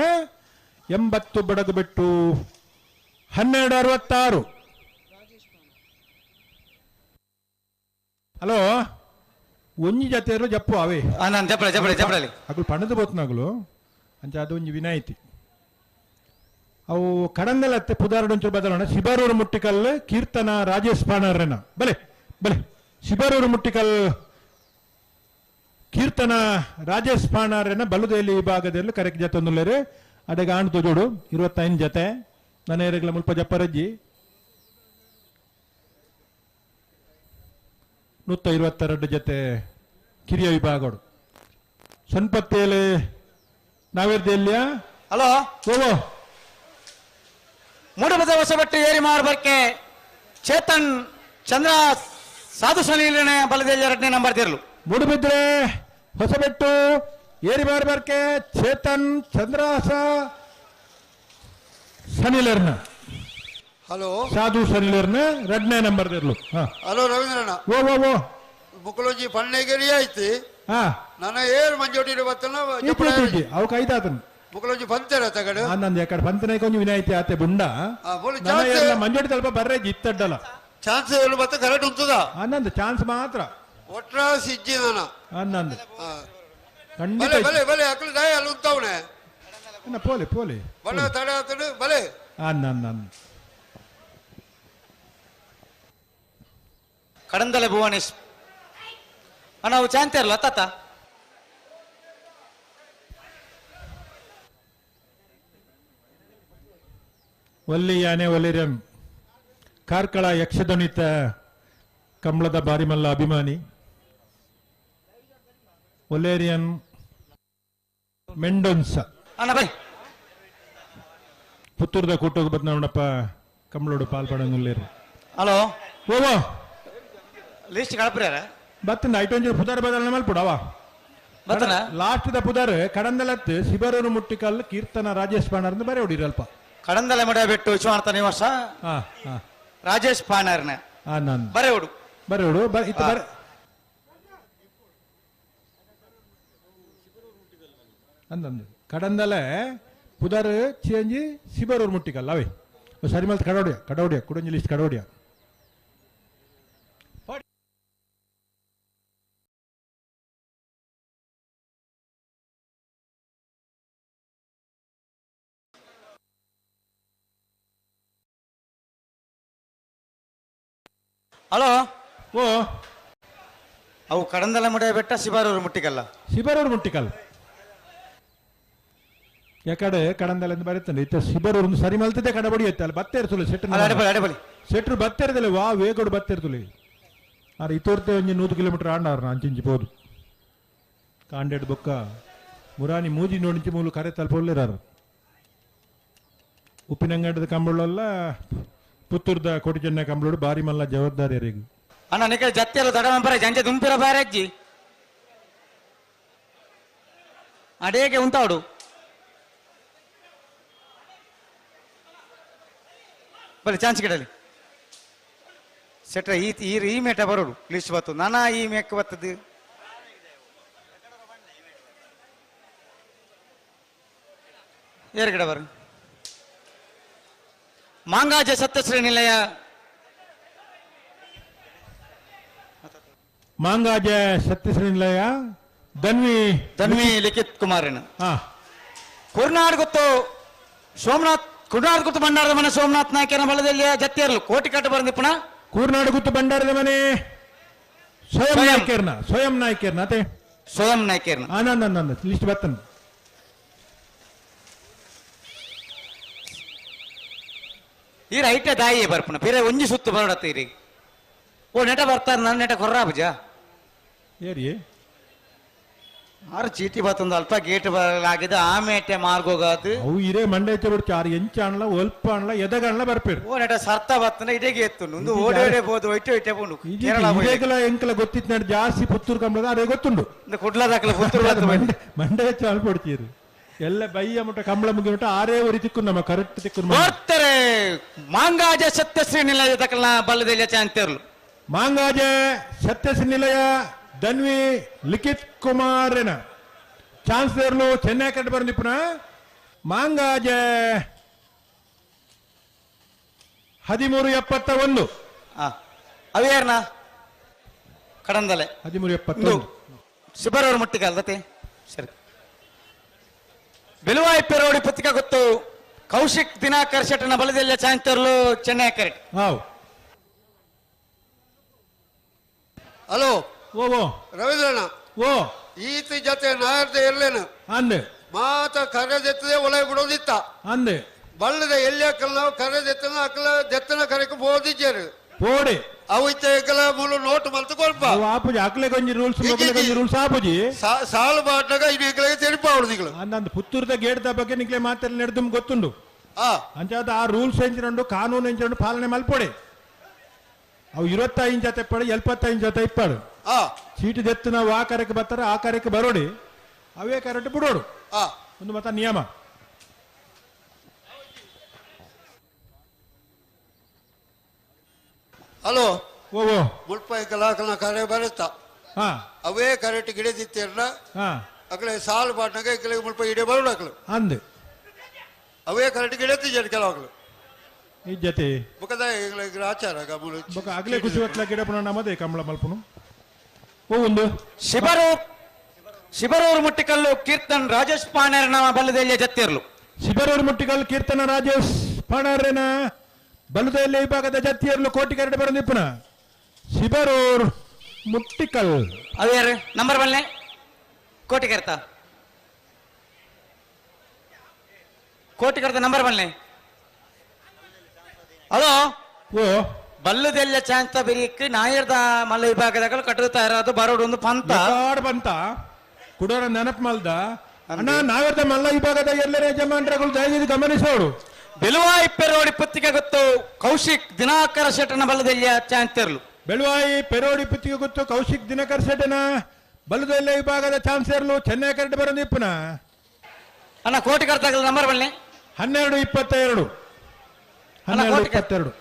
80 ಬಡಗು ಬೆಟ್ಟು 12:66. ಹಲೋ ಒಂಜಿ ಜತೆಯರು ಜಪ್ಪು ಅವೇ ನಾನು ಜಪ್ಪಳೆ ಜಪ್ಪಳೆ ಜಪ್ಪಳಲಿ ಅಗುಲು ಪಣದು ಬೋತ್ನಾಗುಲು ಅಂಚ ಅದು ಒಂಜಿ ವಿನಾಯಿತಿ ಅವು ಕಡಂದಲತ್ತೆ ಪುದಾರಡೊಂಚೂರು ಬದಲಾವಣೆ ಶಿಬರೂರು ಮುಟ್ಟಿಕಲ್ ಕೀರ್ತನ ರಾಜೇಶ್ ಪಾಣಾರನ ಬಲೆ ಬಲೆ ಶಿಬರೂರು ಮುಟ್ಟಿಕಲ್ ಕೀರ್ತನ ರಾಜೇಶ್ ಪಾಣಾರನ ಬಲುದೇಲಿ ವಿಭಾಗದಲ್ಲಿ ಕರೆಕ್ ಜತೆ ಒಂದುಲ್ಲೇರು ಅಡೆಗೆ ಆಣ್ ತೋಜೋಡು 25 ಜತೆ ನನ್ನ ಏರಿಗಳ ಮುಲ್ಪ ಜಪ್ಪರಜ್ಜಿ 122 ಜತೆ ಕಿರಿಯ ವಿಭಾಗಡು ಸೊನ್ಪತ್ತೇಲೆ ನಾವೇರ್ದೆಲ್ಲಿಯ ಹಲೋ ಓ ಮೂಡಬದ ಹೊಸಬಟ್ಟು ಏರಿ ಮಾರ್ಬರ್ಕೆ ಚೇತನ್ ಚಂದ್ರ ಸಾಧು ಸಲೀಲನೆ ಬಲದಲ್ಲಿ 2ನೇ ನಂಬರ್ ತಿರಲು ಮೂಡುಬಿದ್ರೆ ಹೊಸಬೆಟ್ಟು ಏರಿ ಮಾರ್ಬರ್ಕೆ ಚೇತನ್ ಚಂದ್ರಾಸ ಸನಿಲರ್ನ ಹಲೋ ಸಾಧು ಸನಿಲರ್ನ 2ನೇ ನಂಬರ್ ತಿರಲು. ಹಲೋ ರವೀಂದ್ರಣ್ಣ ಓ ಓ ಓ ಮುಕ್ಕಲೋಜಿ ಪಣ್ಣೆಗೆರಿ ಆಯ್ತು ನನ್ನ ಏರು ಮಂಜೋಟಿ ಬತ್ತನ ಅವಕ್ಕೆ ಐದಾತನು ಮುಕ್ಕಲೋಜಿ ಪಂತೆರ ತಗಡು ನಂದು ಯಾಕಡೆ ಪಂತನಾಯ್ಕ ಒಂಜಿ ವಿನಾಯಿತಿ ಆತೆ ಬುಂಡ ಮಂಜೋಟಿ ತಲ್ಪ ಬರ್ರೆ ಜಿತ್ತಡ್ಡಲ್ಲ ಚಾನ್ಸ್ ಹೇಳು ಮತ್ತೆ ಕರೆಕ್ಟ್ ಉಂಟದ ಅನ್ನಂದು ಚಾನ್ಸ್ ಮಾತ್ರ ಒಟ್ರಾ ಸಿಜ್ಜಿ ನಾನು ಅನ್ನಂದು ಖಂಡಿತ ಬಲೆ ಬಲೆ ಬಲೆ ಅಕಲು ದಾಯ ಅಲ್ಲಿ ಉಂಟವನೆ ಪೋಲೆ ಪೋಲೆ ಬಲ ತಡ ಆತಡು ಬಲೆ ಅನ್ನ ಕಡಂದಲೆ ಭುವನೇಶ್ ಅಣ್ಣ ಅವು ಚಾಂತೇರ್ಲ ತಾತ ಒಲ್ಲಿ ಯಾನೆ ಒಲಿರಂ ಕಾರ್ಕಳ ಯಕ್ಷಧ್ವನಿತ ಕಂಬಳದ ಬಾರಿಮಲ್ಲ ಅಭಿಮಾನಿ ಒಲೇರಿಯನ್ ಮೆಂಡೊನ್ಸ ಅಣ್ಣ ಬೈ ಪುತ್ತೂರ್ದ ಕೂಟೋಗ ಬದ್ನವಣಪ್ಪ ಕಂಬಳೋಡು ಪಾಲ್ಪಡಂಗುಲ್ಲೇರು. ಹಲೋ ಓ ಲಿಸ್ಟ್ ಕಳಪ್ರಿಯಾರ ಬತ್ತಂದ ಐಟೊಂಜಿ ಪುದಾರ್ ಬದಲನೆ ಮಲ್ಪುಡವಾ ಬತ್ತನ ಲಾಸ್ಟ್ the ಪುದಾರ್ ಕಡಂದಲತ್ ಶಿಬರೂರು ಮುಟ್ಟಿಕಲ್ ಕೀರ್ತನ ರಾಜೇಶ್ ಪಾಣರ್ ಬರೆ ಹೊಡಿರಲ್ಪ ಕಡಂದಲೆ ಮಡ ಬಿಟ್ಟು ವಿಶ್ವನಾಥ ನಿವಾಸ ರಾಜೇಶ್ ಪಾಣರ್ನ ಬರೆ ಹೊಡು ಬರೆ ಹೊಡು ಇತ್ತ ಬರೆ ಅಂದಂದು ಕಡಂದಲೆ ಪುದಾರ್ ಚೇಂಜಿ ಶಿಬರೂರು ಮುಟ್ಟಿಕಲ್ ಅವೇ ಸರಿ ಮಲ್ತ್ ಕಡೋಡಿಯ ಕಡೋಡಿಯ ಕುಡಂಜಿ ಲಿಸ್ಟ್ ಕಡೋಡಿಯ. ಹಲೋ ಓ ಅವು ಕಡಂದಲ ಮುಡಿಯ ಬೆಟ್ಟ ಶಿಬಾರೂರು ಮುಟ್ಟಿಕಲ್ಲ ಶಿಬರೂರು ಮುಟ್ಟಿಕಲ್ ಯಾಕಡೆ ಕಡಂದಲ ಅಂತ ಬರೀತಾನೆ ಇತ್ತ ಶಿಬರೂರು ಸರಿ ಮಲ್ತಿದ್ದೆ ಕಡಬಡಿ ಎತ್ತಲ್ಲ ಬತ್ತೇರ್ತುಲೆ ಸೆಟ್ ಅಡಬಳಿ ಸೆಟ್ರು ಬತ್ತೇರ್ದಲ್ಲ ವಾ ವೇಗೋಡು ಬತ್ತೇರ್ತುಲೆ ಆರೆ ಇತೋರ್ತೆ ಒಂಜಿ 100 ಕಿಲೋಮೀಟರ್ ಆಂಡಾರ ಅಂಚಿಂಚಿ ಪೋದು ಕಾಂಡೆಡ್ ಬೊಕ್ಕ ಮುರಾನಿ ಮೂಜಿ ನೋಡಿಂಚಿ ಮೂಲು ಕರೆ ತಲುಪೊಲ್ಲೇರಾರು ಉಪ್ಪಿನಂಗಡದ ಕಂಬಳಲ್ಲ ಪುತ್ತೂರ್ದ ಕೋಟಿಚೆನ್ನ ಕಂಬಳೋಡು ಬಾರಿ ಮಲ್ಲ ಜವಾಬ್ದಾರಿ ಯಾರಿಗೂ ಅಣ್ಣ ನಿಕ ಜತ್ತಿಯಲ್ಲ ದಡ ಮೆಂಬರ ಜಂಜೆ ದುಂಪಿರ ಬಾರಿ ಅಜ್ಜಿ ಅಡೇಗೆ ಉಂಟಾಡು ಬಲೆ ಚಾನ್ಸ್ ಗಿಡಲಿ. ಸೆಟ್ರ ಈ ಈ ಮೇಟ ಬರೋಡು ಲಿಸ್ಟ್ ಬತ್ತು ನಾನಾ ಈ ಮೇಕ್ ಬತ್ತದು ಏರ್ಗಡೆ ಬರು ಮಾಂಗಾಜ ಸತ್ಯಶ್ರೀ ನಿಲಯ ಮಾಂಗಾಜ ಸತ್ಯಶ್ರೀ ನಿಲಯ ಧನ್ವಿ ಧನ್ವಿ ಲಿಖಿತ್ ಕುಮಾರನ್ ಹಾ ಕುರ್ನಾಡ್ ಗೊತ್ತು ಸೋಮನಾಥ್ ಕುರ್ನಾಡ್ ಗುತ್ತು ಭಂಡಾರದ ಮನೆ ಸೋಮನಾಥ್ ನಾಯಕನ ಬಲದಲ್ಲಿ ಜತ್ತಿಯರ್ಲು ಕೋಟಿ ಕಟ್ಟು ಬಂದಿಪ್ಪಣ ಕೂರ್ನಾಡು ಗುತ್ತು ಭಂಡಾರದ ಮನೆ ಸ್ವಯಂ ನಾಯ್ಕರ್ನ ಸ್ವಯಂ ನಾಯ್ಕರ್ನ ಅದೇ ಸ್ವಯಂ ನಾಯ್ಕರ್ನ ಆನಂದ್ ಆನಂದ್ ಲಿಸ್ಟ್ ಬರ್ತನ ಈ ರೈಟ ದಾಯಿ ಬರ್ಪಣ ಬೇರೆ ಒಂಜಿ ಸುತ್ತು ಬರೋಡತ್ತ ಇರಿ ಓ ನೆಟ ಬರ್ತಾರ ನನ್ನ ನೆಟ ಕೊರ್ರಾ ಪೂಜಾ ಏರಿ ಆರು ಚೀಟಿ ಬತ್ತೊಂದು ಅಲ್ಪ ಗೇಟ್ ಬರಲಾಗಿದೆ ಆಮೇಟೆ ಮಾರ್ಗೋಗಾದು ಅವು ಇರೇ ಮಂಡೆ ಬಿಡ್ತಿ ಆರು ಎಂಚ ಅಣ್ಲ ಒಲ್ಪ ಅಣ್ಲ ಎದಗಣ್ಲ ಬರ್ಪೇರು ಓ ನೆಟ ಸರ್ತ ಬತ್ತನ ಇಡೇಗೆ ಎತ್ತು ಒಂದು ಓಡೋಡೆ ಬೋದು ಒಯ್ಟೆ ಒಯ್ಟೆ ಬೋಂಡು ಕೇರಳ ಇದೇಗಲ ಎಂಕಲ ಗೊತ್ತಿತ್ತು ನಡು ಜಾಸ್ತಿ ಪುತ್ತೂರು ಕಂಬಳದ ಅದೇ ಗೊತ್ತುಂಡು ಕುಡ್ಲದಾಕಲ ಪುತ್ತೂರು ಬತ್ತು ಮಂಡೆ ಮಂಡೆ ಚಾಲ್ ಕೊಡ್ತೀರಿ ಎಲ್ಲ ಬಯ್ಯ ಮುಟ್ಟ ಕಂಬಳ ಮುಗಿ ಮುಟ್ಟ ಆರೇ ಊರಿ ತಿಕ್ಕು ನಮ್ಮ ಕರೆಕ್ಟ್ ತಿಕ್ಕು ಬರ್ತಾರೆ ಮಾಂಗಾಜ ಸತ್ಯಶ್ರೀ ನಿಲಯ ತಕಲ ಬಲ್ಲದೆಲ್ಲ ಚಾಂತಿರ್ಲು ಮಾಂಗಾಜ ಸತ್ಯಶ್ರೀ ನಿಲಯ ಧನ್ವಿ ಲಿಖಿತ್ ಕುಮಾರನ ಚಾನ್ಸಲರ್ಲು ಚೆನ್ನೈ ಕಟ್ಟ ಬಂದಿಪ್ಪನ ಮಾಂಗಾಜ 1371 ಅವೇರ್ನ ಕಡಂದಲೆ 1371 ಶಿಬರವ್ರ ಮುಟ್ಟಿಗೆ ಅಲ್ದತೆ ಸರಿ ಬೆಲುವಾಯಿ ಪೆರೋಡಿ ಪತ್ರಿಕಾ ಗೊತ್ತು ಕೌಶಿಕ್ ದಿನಾಕರ್ ಶೆಟ್ಟನ ಬಲದೆಲ್ಲ ಚಾಂತರ್ಲು ಚೆನ್ನೈ ಕರೆಕ್ಟ್ ಹಾವ್ ಹಲೋ ಓ ಓ ರವೀಂದ್ರಣ್ಣ ಓ ಈತ ಜೊತೆ ನಾರ್ದ ಇರ್ಲೇನು ಅಂದೆ ಮಾತ ಕರೆದೆತ್ತದೆ ಒಳಗೆ ಬಿಡೋದಿತ್ತ ಅಂದೆ ಬಲ್ಲದ ಎಲ್ಲಿ ಹಾಕಲ್ಲ ನಾವು ಕರೆದೆತ್ತನ ಅಕ್ಕಲ ದೆತ್ತನ ಕರೆಕ್ ಬೋದಿದ್ದೇರು ಪೋಡೆ ಅವು ಇತ್ತ ಎಕ್ಕಲ ಮೂಲ ನೋಟ್ ಮಲ್ತು ಕೊಲ್ಪ ಅವು ಆಪುಜಿ ಅಕ್ಲೆ ಕೊಂಜಿ ರೂಲ್ಸ್ ಮೊಗಲೆ ಕೊಂಜಿ ರೂಲ್ಸ್ ಆಪುಜಿ ಸಾಲು ಬಾಟ್ನಾಗ ಇನ್ನು ಎಕ್ಕಲಿಗೆ ತೆರಿಪ ಅವಳು ಅಂದಂದು ಪುತ್ತೂರ್ದ ಗೇಟ್ದ ಬಗ್ಗೆ ನಿಕ್ಲೆ ಮಾತೆಲ್ಲ ನಡೆದು ಗೊತ್ತುಂಡು ಅಂಚಾದ ಆ ರೂಲ್ಸ್ ಎಂಚಿನಂಡು ಕಾನೂನು ಎಂಚಿನಂಡು ಪಾಲನೆ ಮಲ್ಪೊಡೆ ಅವು 25 ಜೊತೆ ಇಪ್ಪಾಡು 75 ಜೊತೆ ಇಪ್ಪಾಡು ಚೀಟಿ ದೆತ್ತು ನಾವು ಆ ಕಾರ್ಯಕ್ಕೆ ಬರ್ತಾರೆ ಆ ಕಾರ್ಯಕ್ಕೆ ಬರೋಡಿ ಅವೇ ಕರೆಕ್ಟ್ ಬಿಡೋಡು ಒಂದು ಮತ ನಿಯಮ ಹಲೋ ಓ ಓ ಮುಲ್ಪ ಎಕ್ಕಲ ಕರೆ ಬರುತ್ತ ಹಾ ಅವೇ ಕರೆಕ್ಟ್ ಗಿಡದಿತ್ತಿರ್ನ ಹಾ ಅಕಲೆ ಸಾಲು ಬಾಟ್ನಾಗ ಎಕ್ಕಲಿಗೆ ಮುಲ್ಪ ಇಡೆ ಬರೋಡು ಅಕಲು ಅಂದೆ ಅವೇ ಕರೆಕ್ಟ್ ಗಿಡತ್ತಿದ್ದೇನೆ ಕೆಲವು ಈ ಜೊತೆ ಬುಕ್ಕದ ಆಚಾರ ಬೊಕ ಅಗಲೇ ಖುಷಿ ಹೊತ್ಲ ಗಿಡ ಪುಣ ನಮ್ಮದೇ ಕಮಲ ಮಲ್ಪುನು ಓ ಒಂದು ಶಿಬರೂರ್ ಶಿಬರೂರು ಮುಟ್ಟಿಕಲ್ಲು ಕೀರ್ತನ್ ರಾಜೇಶ್ ಪಾಣೇರ್ನ ಬಲ್ಲದೆಲ್ಲ ಜತ್ತಿರ್ಲು ಶಿಬರೂರು ಮುಟ್ಟಿಕಲ್ಲು ಕೀರ್ತನ ರಾಜೇಶ್ ಪಾಣಾರೇನ ಬಲುದೆಲ್ಲ ವಿಭಾಗದ ಜತ್ತಿಯರ್ಲು ಕೋಟಿ ಕರಡೆ ಬರಂದಿಪ್ಪನ ಶಿಬರೂರ್ ಮುಟ್ಟಿಕಲ್ ಅದು ಯಾರು ನಂಬರ್ ಬಲ್ಲೆ ಕೋಟಿಕರ್ತ ಕೋಟಿಕರ್ತ ನಂಬರ್ ಬಲ್ಲೆ ಹಲೋ ಓ ಬಲ್ಲದೆಲ್ಲ ಚಾಂತ ಬಿರಿಕ್ ನಾಯರ್ದ ಮಲ್ಲ ವಿಭಾಗದಾಗ ಕಟ್ಟುತ್ತಾ ಇರೋದು ಬರೋಡು ಒಂದು ಪಂತ ಕಾಡ್ ಬಂತ ಕುಡೋರ ನೆನಪು ಮಲ್ದ ಅಣ್ಣ ನಾವೆರ್ದ ಮಲ್ಲ ವಿಭಾಗದ ಎಲ್ಲರ ಯಜಮಾನ್ರಗಳು ದಯವಿಟ್ಟು ಗಮನಿಸೋಡು ಬೆಲುವಾಯಿ ಪೆರೋಡಿ ಪತ್ತಿಗೆ ಗೊತ್ತು ಕೌಶಿಕ್ ದಿನಾಕರ ಶೆಟ್ಟನ ಬಲ್ಲದೆಲ್ಲ ಚಾಂತಿರ್ಲು ಬೆಳುವಾಯಿ ಪೆರೋಡಿ ಪುತ್ತಿಗೆ ಗೊತ್ತು ಕೌಶಿಕ್ ದಿನಕರ್ ಶೆಟ್ಟನ ಬಲ್ಲದೆಲ್ಲ ವಿಭಾಗದ ಚಾನ್ಸಲರ್ಲು ಚೆನ್ನೈ ಕರಡೆ ಬರಂದಿಪ್ಪನ ಅಣ್ಣ ಕೋಟಿಕರ್ತ ನಂಬರ್ ಬಲ್ಲೆ 1222 1222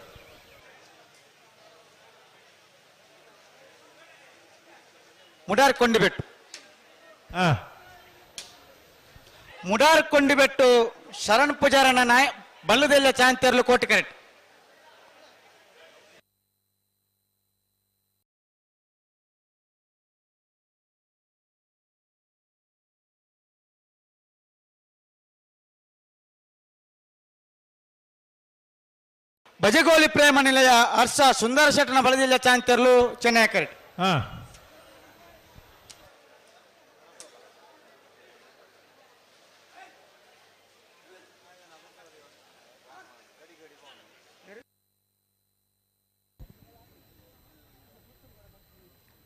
ಮುಡಾರ್ ಕೊಂಡಿಬೆಟ್ಟು ಮುಡಾರ್ ಕೊಂಡಿಬೆಟ್ಟು ಶರಣ್ ಪೂಜಾರನ ನಾಯ ಬಲ್ಲದೆಲ್ಲ ಚಾಂತಿರ್ಲು ಕೋಟಿ ಕರೆಕ್ಟ್ ಬಜಗೋಲಿ ಪ್ರೇಮ ನಿಲಯ ಹರ್ಷ ಸುಂದರ ಶೆಟ್ಟನ ಬಲದಿಲ್ಲ ಚಾಂತಿರ್ಲು ಚೆನ್ನೈ ಕರೆಕ್ಟ್ ಹಾ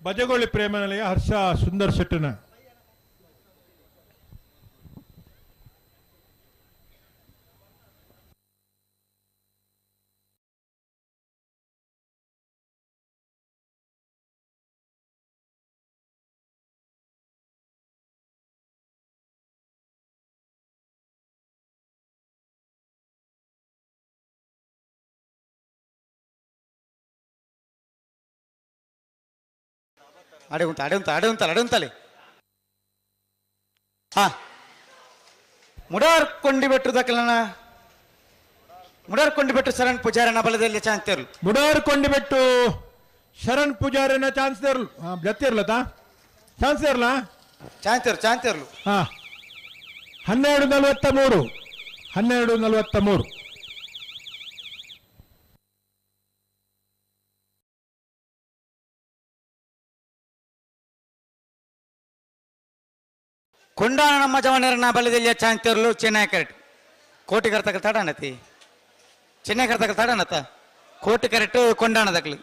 ಬಜಗೋಳಿ ಪ್ರೇಮನಿಲಯ ಹರ್ಷ ಸುಂದರ್ ಶೆಟ್ಟನ ಅಡೆ ಉಂತ ಅಡೆ ಉಂತ ಅಡೆ ಉಂತಲ್ಲ ಅಡೆ ಉಂತಲೆ. ಹಾ ಮುಡಾರ್ ಕೊಂಡಿ ಬೆಟ್ಟು ದಕ್ಕಲನ ಮುಡಾರ್ ಕೊಂಡಿ ಬೆಟ್ಟು ಶರಣ್ ಪೂಜಾರನ ಬಲದಲ್ಲಿ ಚಾನ್ಸ್ ತೇರ್ಲು. ಮುಡಾರ್ ಕೊಂಡಿ ಬೆಟ್ಟು ಶರಣ್ ಪೂಜಾರನ ಚಾನ್ಸ್ ತೇರ್ಲು. ಜತ್ತಿರ್ಲತಾ ಚಾನ್ಸ್ ತೇರ್ಲಾ? ಚಾನ್ಸ್ ತೇರು ಚಾನ್ಸ್ ತೇರ್ಲು. ಹಾ 12:43 12:43. ಕೊಂಡಾಣ ನಮ್ಮ ಜವನರನ್ನ ಬಲದಲ್ಲಿ ಚಾನ್ಸ್ ತೇರ್ಲು ಚೆನ್ನೈ ಕರೆಕ್ಟ್. ಕೋಟಿ ಕರ್ತಕ ತಡಾನತಿ ಚೆನ್ನೈ ಕರ್ತಕ ತಡಾನತ ಕೋಟಿ ಕರೆಕ್ಟ್ ಕೊಂಡಾಣ ದಕ್ಲು.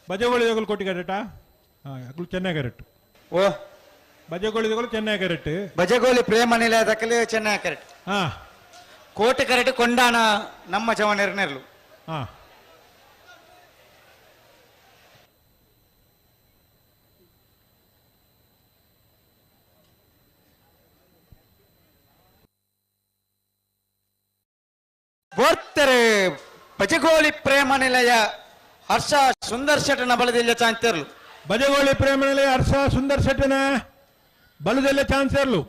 ಬಜಗೋಳಿ ಕೋಟಿ ಕರೆಕ್ಟಾ? ಅಗ್ಲು ಚೆನ್ನೈ ಕರೆಕ್ಟ್. ಓ ಬಜಗೋಳಿ ಚೆನ್ನೈ ಕರೆಕ್ಟ್. ಬಜಗೋಳಿ ಪ್ರೇಮ ನಿಲಯ ದಕ್ಕಲು ಚೆನ್ನೈ ಕರೆಕ್ಟ್. ಹಾ ಕೋಟಿ ಕರೆಕ್ಟ್ ಕೊಂಡಾಣ ನಮ್ಮ ಜವನರನ್ನೆರ್ಲು. ಹಾ ಬೋರ್ತಾರೆ ಬಜಗೋಳಿ ಪ್ರೇಮ ನಿಲಯ ಹರ್ಷ ಸುಂದರ್ ಶೆಟ್ಟನ ಬಲದೆಲ್ಲ ಚಾನ್ಸ್ ತೇರ್ಲು. ಬಜಗೋಳಿ ಪ್ರೇಮ ನಿಲಯ ಹರ್ಷ ಸುಂದರ್ ಶೆಟ್ಟನ ಬಲದೆಲ್ಲ ಚಾನ್ಸ್ ತೇರ್ಲು.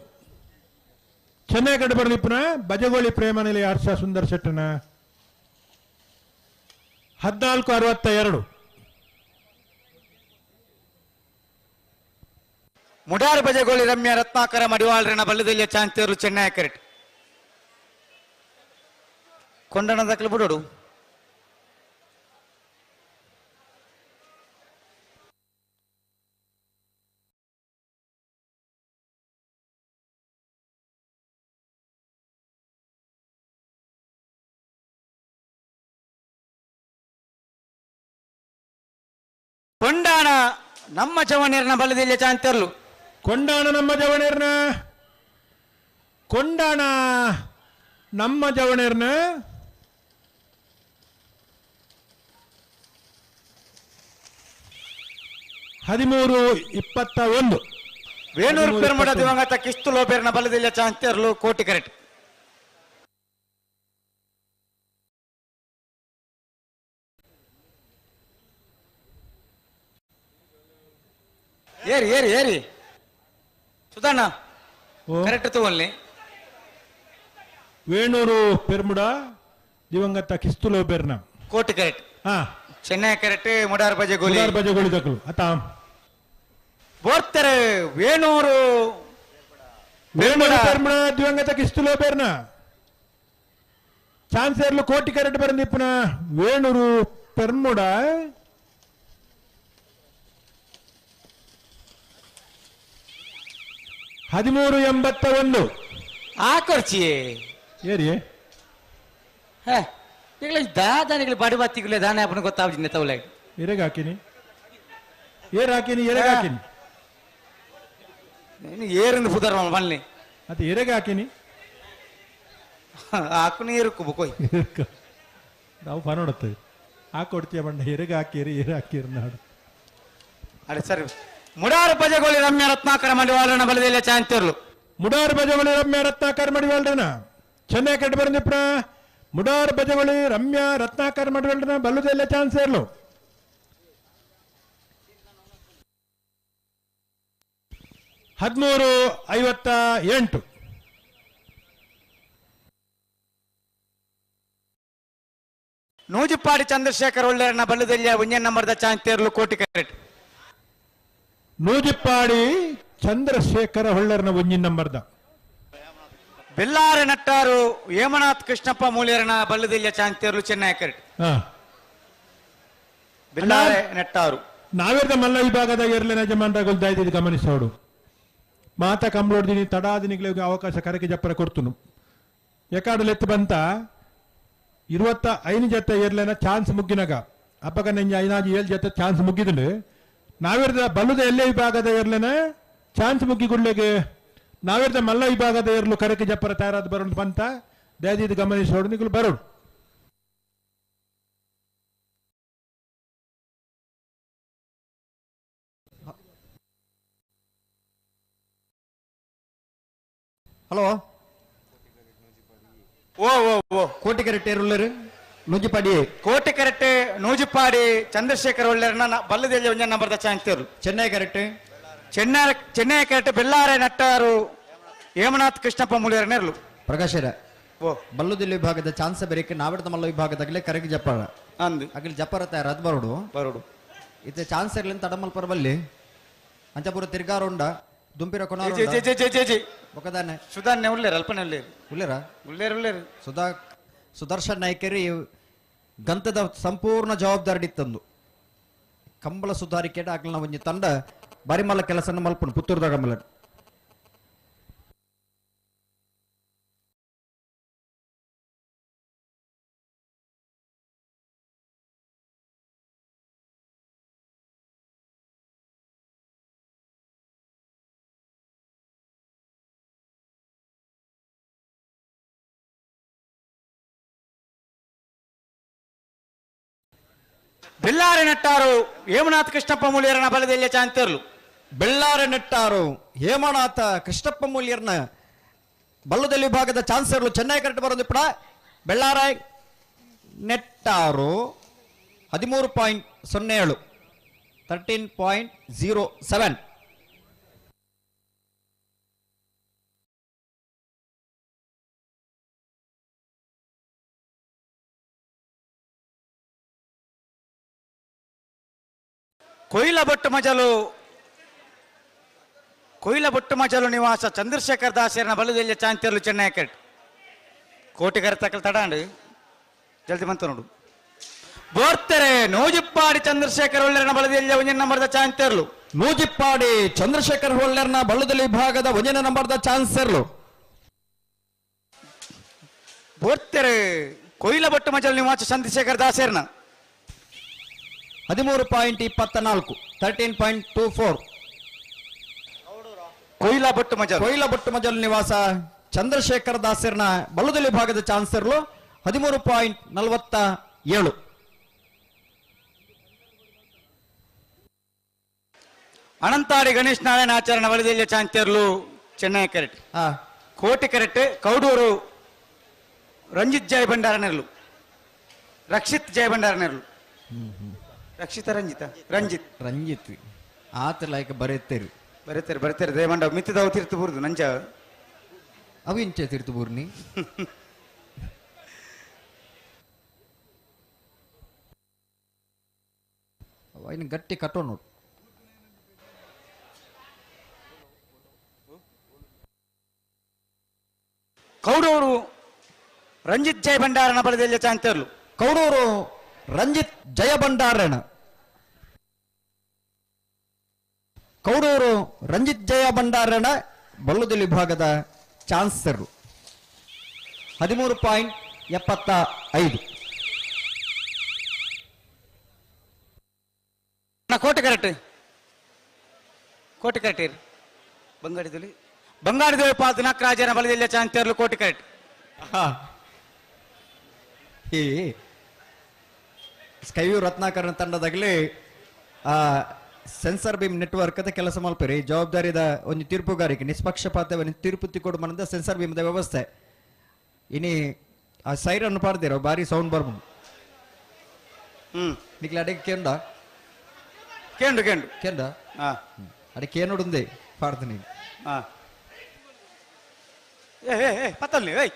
ಚೆನ್ನೈ ಕಡೆ ಬರಲಿ ಪುನಃ ಬಜಗೋಳಿ ಪ್ರೇಮ ನಿಲಯ ಹರ್ಷ ಸುಂದರ್ ಶೆಟ್ಟನ 14:62. ಮುಡಾರ್ ಬಜಗೋಳಿ ರಮ್ಯ ರತ್ನಾಕರ ಮಡಿವಾಳ್ರನ ಬಲದೆಲ್ಲ ಚಾನ್ಸ್ ತೇರ್ಲು ಚೆನ್ನೈ ಕರೆಕ್ಟ್. ಕೊಂಡಣ ದಕ್ಕಲು ಬಿಡೋಡು. ಕೊಂಡಾಣ ನಮ್ಮ ಜವನೇರ್ನ ಬಲದಲ್ಲಿ ಚಾಂತರ್ಲು. ಕೊಂಡಾಣ ನಮ್ಮ ಜವನೇರ್ನ ಕೊಂಡಾಣ ನಮ್ಮ ಜವನೇರ್ನ 13:21. ವೇಣೂರು ಪೆರ್ಮಡ ದಿವಂಗತ ಕಿಸ್ತು ಲೋಪೇರ್ನ ಬಲದಲ್ಲಿ ಚಾಂತರ್ಲು ಕೋಟಿ ಕರೆಕ್ಟ್. ಏರಿ ಏರಿ ಏರಿ ಸುಧಣ್ಣ ಕರೆಕ್ಟ್ ತಗೊಳ್ಳಿ. ವೇಣೂರು ಪೆರ್ಮುಡ ದಿವಂಗತ ಕಿಸ್ತು ಲೋಪೇರ್ನ ಕೋಟಿ ಕರೆಕ್ಟ್. ಹಾ ಚೆನ್ನೈ ಕರೆಕ್ಟ್. ಮುಡಾರ್ ಬಜಗೋಳಿ ಮುಡಾರ್ ಬಜಗೋಳಿ ದಕ್ಕಲು ಅತ ಬೋರ್ತಾರೆ ವೇಣೂರು ವೇಣೂರು ಪೆರ್ಮುಡ ದಿವಂಗತ ಕಿಸ್ತು ಲೋಪೇರ್ನ ಚಾನ್ಸ್ ಏರ್ಲು ಕೋಟಿ ಕರೆಕ್ಟ್ ಬರಂದಿಪ್ಪನ ವೇಣೂರು ಪೆರ್ಮುಡ 13:81. ಆ ಕೊರ್ಚಿ ಏರಿ ಹೇ ಈಗಲೇ ದಾದಾನಿಗಳು ಬಾಡಿ ಬಾತಿಗಳೇ ದಾನೆ ಅಪ್ಪನ ಗೊತ್ತಾಗ್ತೀನಿ ತವಲೆ ಎರೆಗೆ ಹಾಕಿನಿ ಏರ್ ಹಾಕಿನಿ ಎರೆಗೆ ಹಾಕಿನಿ ನೀನು ಏರಿಂದ ಪುದರ್ ಬನ್ನಿ ಮತ್ತೆ ಎರೆಗೆ ಹಾಕಿನಿ ಹಾಕು ನೀರು ಬುಕೋಯ್ ನಾವು ಫಾನೋಡುತ್ತೇವೆ ಹಾಕೊಡ್ತೀಯ ಬಣ್ಣ ಎರೆಗೆ ಹಾಕಿರಿ ಏರ್ ಹಾಕಿರಿ ನಾಡು. ಅರೆ ಸರಿ ಮುಡಾರ್ ಬಜಗೋಳಿ ರಮ್ಯ ರತ್ನಾಕರ ಮಡಿವಾಳನ ಬಲದಲ್ಲಿ ಚಾಂತಿರ್ಲು. ಮುಡಾರ್ ಬಜಗೋಳಿ ರಮ್ಯ ರತ್ನಾಕರ ಮಡಿವಾಳನ ಚೆನ್ನೈ ಕಟ್ಟು ಬರಂದಿಪ್ರ ಮುಡಾರ್ ಬಜಗೋಳಿ ರಮ್ಯ ರತ್ನಾಕರ ಮಡಿವಾಳನ ಬಲ್ಲದೆಲ್ಲ ಚಾನ್ಸ್ ಇರ್ಲು. 13:58. ನೂಜಿಪ್ಪಾಡಿ ಚಂದ್ರಶೇಖರ್ ಒಳ್ಳೆಯರನ ಬಲ್ಲದೆಲ್ಲ ಒಂಜನ್ ನಂಬರ್ದ ಚಾನ್ಸ್ ತೇರ್ಲು ಕೋಟಿ ಕರೆಕ್ಟ್. ನೂಜಿಪ್ಪಾಡಿ ಚಂದ್ರಶೇಖರ ಹೊಳ್ಳರ್ನ ಒಂಜಿನ ನಂಬರ್ದ ಬೆಲ್ಲಾರೆ ನಟ್ಟಾರು ಹೇಮನಾಥ್ ಕೃಷ್ಣಪ್ಪ ಮೂಲ್ಯರನ ಬಲ್ಲದಿಲ್ಲ ಚಾಂತೇರ್ಲು ಚೆನ್ನೈ ಕರೆಕ್ಟ್. ಬೆಲ್ಲಾರೆ ನೆಟ್ಟಾರು ನಾವೇರ್ದ ಮಲ್ಲ ವಿಭಾಗದ ಎರ್ಲೆನ ಯಜಮಾನ್ರಾಗಲ್ ದಾಯ್ದಿದ್ದು ಗಮನಿಸೋಡು ಮಾತಾ ಕಂಬ್ಳೋಡ್ದಿನಿ ತಡಾದಿನಿಗಳಿಗೆ ಅವಕಾಶ ಕರಕೆ ಜಪ್ಪರ ಕೊಡ್ತುನು ಎಕಾಡಲೆತ್ತು ಬಂತ 25 ಜೊತೆ ಎರ್ಲೆನ ಚಾನ್ಸ್ ಮುಗ್ಗಿನಾಗ ಅಪ್ಪಗ ನೆಂಜ 5 7 ಜೊತೆ ಚಾನ್ಸ್ ಮುಗ್ಗಿದ್ರು ನಾವೇರ್ದ ಬಲ್ಲದ ಎಲ್ಲೇ ವಿಭಾಗದ ಎರ್ಲೆನ ಚಾನ್ಸ್ ಮುಗ್ಗಿ ಗುಡ್ಲೆಗೆ ನಾವೇರ್ದ ಮಲ್ಲ ವಿಭಾಗದ ಎರ್ಲು ಕರಕೆ ಜಪ್ಪರ ತಯಾರಾದ ಬರೋಣ ಬಂತ ದಯದಿದ್ದು ಗಮನಿಸೋಡು ನಿಗಳು ಬರೋಡು. ಹಲೋ ಓ ಓ ಓ ಕೋಟಿಕೆರೆ ಟೇರುಳ್ಳರು ನೂಜಿಪಾಡಿ ಕೋಟೆ ಕರೆಕ್ಟ್ ನೂಜಿಪಾಡಿ ಚಂದ್ರಶೇಖರ್ ಒಳ್ಳೆಯರ್ನ ಬಲ್ಲದಲ್ಲಿ ಒಂಜ ನಂಬರ್ದ ಚಾಂತೇರು. ಚೆನ್ನೈ ಕರೆಕ್ಟ್ ಚೆನ್ನೈ ಕರೆಕ್ಟ್ ಬೆಳ್ಳಾರೆ ನಟ್ಟಾರು ಹೇಮನಾಥ್ ಕೃಷ್ಣಪ್ಪ ಮೂಲಿಯರ ನೆರಳು. ಪ್ರಕಾಶರ ಬಲ್ಲುದಿಲ್ಲ ವಿಭಾಗದ ಚಾನ್ಸ್ ಬೇರೆ ನಾವಿಡ್ದ ಮಲ್ಲ ವಿಭಾಗದಾಗಲೇ ಕರೆಗೆ ಜಪ್ಪಾಳ ಅಂದು ಅಗಲಿ ಜಪ್ಪರ ತಯಾರ ಅದು ಬರೋಡು ಬರೋಡು ಇತ್ತೆ ಚಾನ್ಸ್ ಇರ್ಲಿಂದ ತಡಮಲ್ಪರ ಬಲ್ಲಿ ಅಂಚಪುರ ತಿರ್ಗಾರುಂಡ ದುಂಪಿರ ಕೊನ ಒಕದಾನೆ ಸುಧಾನ್ಯ ಉಳ್ಳೇರು ಅಲ್ಪನೆ ಉಳ್ಳೇರು ಉಳ್ಳೇರ ಉಳ್ಳೇರು ಉಳ್ಳೇರು ಸುದರ್ಶನ್ ನಾಯ್ಕರಿ ಗಂತದ ಸಂಪೂರ್ಣ ಜವಾಬ್ದಾರಿ ಇತ್ತಂದು ಕಂಬಳ ಸುಧಾರಿಕೆ ಆಗ್ಲಿನ ಒಂಜಿ ತಂಡ ಬಾರಿಮಲ್ಲ ಕೆಲಸನ ಮಲ್ಪುಂಡು ಪುತ್ತೂರ್ದಾಗ ಮಲ್ಲ. ಬೆಳ್ಳಾರೆ ನೆಟ್ಟಾರು ಹೇಮನಾಥ್ ಕೃಷ್ಣಪ್ಪ ಮೂಲಿಯರನ ಬಲದಲ್ಲಿ ಚಾಂತೇರ್ಲು. ಬೆಳ್ಳಾರೆ ನೆಟ್ಟಾರು ಹೇಮನಾಥ ಕೃಷ್ಣಪ್ಪ ಮೂಲಿಯರ್ನ ಬಲ್ಲದಲ್ಲಿ ವಿಭಾಗದ ಚಾನ್ಸರ್ಲು ಚೆನ್ನೈ ಕರೆಕ್ಟ್ ಬರೋದು ಪಡ. ಬೆಳ್ಳಾರೆ ನೆಟ್ಟಾರು 13.07 13.07. ಕೊಯ್ಲ ಬೊಟ್ಟು ಮಜಲು ನಿವಾಸ ಚಂದ್ರಶೇಖರ್ ದಾಸರನ ಬಲದಲ್ಲಿ ಚಾಂತಿಯರ್ಲು ಚೆನ್ನೈ ಕರೆಕ್ಟ್. ಕೋಟಿಗರ ತಕಲ್ ತಡಾಂಡು ಜಲ್ದಿ ಬಂತ ನೋಡು. ಬೋರ್ತೆರೆ ನೂಜಿಪ್ಪಾಡಿ ಚಂದ್ರಶೇಖರ್ ಒಳ್ಳೆರನ ಬಲದಲ್ಲಿ ಒಂಜನ ನಂಬರ್ದ ಚಾಂತಿಯರ್ಲು. ನೂಜಿಪ್ಪಾಡಿ ಚಂದ್ರಶೇಖರ್ ಹೊಳ್ಳೆರ್ನ ಬಳ್ಳದಲ್ಲಿ ವಿಭಾಗದ ಒಂಜನ ನಂಬರ್ದ ಚಾನ್ಸರ್ಲು. ಬೋರ್ತೆರೆ ಕೊಯ್ಲ ಬೊಟ್ಟು ಮಜಲು ನಿವಾಸ ಚಂದ್ರಶೇಖರ್ ದಾಸರನ 13.24 13.24. ಕೊಯ್ಲ ಬೊಟ್ಟು ಮಜಲು ಕೊಯ್ಲ ಬೊಟ್ಟು ಮಜಲು ನಿವಾಸ ಚಂದ್ರಶೇಖರ್ ದಾಸರ್ನ ಬಲ್ಲದಲ್ಲಿ ವಿಭಾಗದ ಚಾನ್ಸರ್ಲು 13.47. ಅನಂತಾಡಿ ಗಣೇಶ್ ನಾರಾಯಣ ಆಚರಣ ಬಲದಲ್ಲಿ ಚಾಂತೇರ್ಲು ಚೆನ್ನೈ ಕರೆಕ್ಟ್. ಕೋಟೆ ಕರೆಕ್ಟ್ ಕೌಡೂರು ರಂಜಿತ್ ಜಯ ಭಂಡಾರನೆರ್ಲು ರಕ್ಷಿತ್ ಜಯ ಭಂಡಾರನೆರ್ಲು. ರಕ್ಷಿತ ರಂಜಿತ ರಂಜಿತ್ ರಂಜಿತ್ ಆತ ಲೈಕ್ ಬರೆಯುತ್ತೇರಿ ಬರೀತಾರೆ ಬರೀತಾರೆ ದೇವಂಡ ಮಿತ್ತಿದವು ತೀರ್ತು ಬೂರ್ದು ನಂಜ ಅವು ಇಂಚೆ ತೀರ್ತು ಬೂರ್ನಿ ಇನ್ನು ಗಟ್ಟಿ ಕಟ್ಟೋ ನೋಡು. ಕೌಡೂರು ರಂಜಿತ್ ಜಯ ಭಂಡಾರನ ಬಲದಲ್ಲಿ ಚಾಂತೇರ್ಲು. ಕೌಡೂರು ರಂಜಿತ್ ಜಯ ಭಂಡಾರಣ ಕೌಡೂರು ರಂಜಿತ್ ಜಯ ಭಂಡಾರಣ ಬಲ್ಲುದಲ್ಲಿ ವಿಭಾಗದ ಚಾನ್ಸರ್ 13.75. ಕೋಟೆ ಕರೆಕ್ಟ್ ಕೋಟೆ ಕರೆಕ್ಟ್ ಬಂಗಾಡಿದಲ್ಲಿ ಬಂಗಾರದೇವಿ ಪಾಲ್ ದಿನಕರಾಜನ ಬಲದಲ್ಲಿ ಚಾಂತೇರ್ಲು ಕೋಟೆ ಕರೆಕ್ಟ್. ಈ ಸ್ಕೈವ್ಯೂ ರತ್ನಾಕರಣ ತಂಡದಾಗಲಿ ಸೆನ್ಸರ್ ಬೀಮ್ ನೆಟ್ವರ್ಕ್ ಅದ ಕೆಲಸ ಮಲ್ಪೇರಿ ಜವಾಬ್ದಾರಿದ ಒಂದು ತೀರ್ಪುಗಾರಿಕೆ ನಿಷ್ಪಕ್ಷಪಾತ ತೀರ್ಪು ತಿಕ್ಕೊಡು ಮನದ ಸೆನ್ಸರ್ ಬೀಮ್ದ ವ್ಯವಸ್ಥೆ ಇನಿ ಆ ಸೈರನ್ನು ಪಾಡ್ದಿರೋ ಬಾರಿ ಸೌಂಡ್ ಬರ್ಬೋದು. ನಿಕ್ಲೆ ಅಡಿಗೆ ಕೇಂಡ ಕೇಂಡು ಕೇಂಡು ಕೇಂಡ ಅಡಿಗೆ ಕೇನುಡುಂದೆ ಪಾಡ್ತೀನಿ. ಪತ್ತಲ್ಲಿ ಏಯ್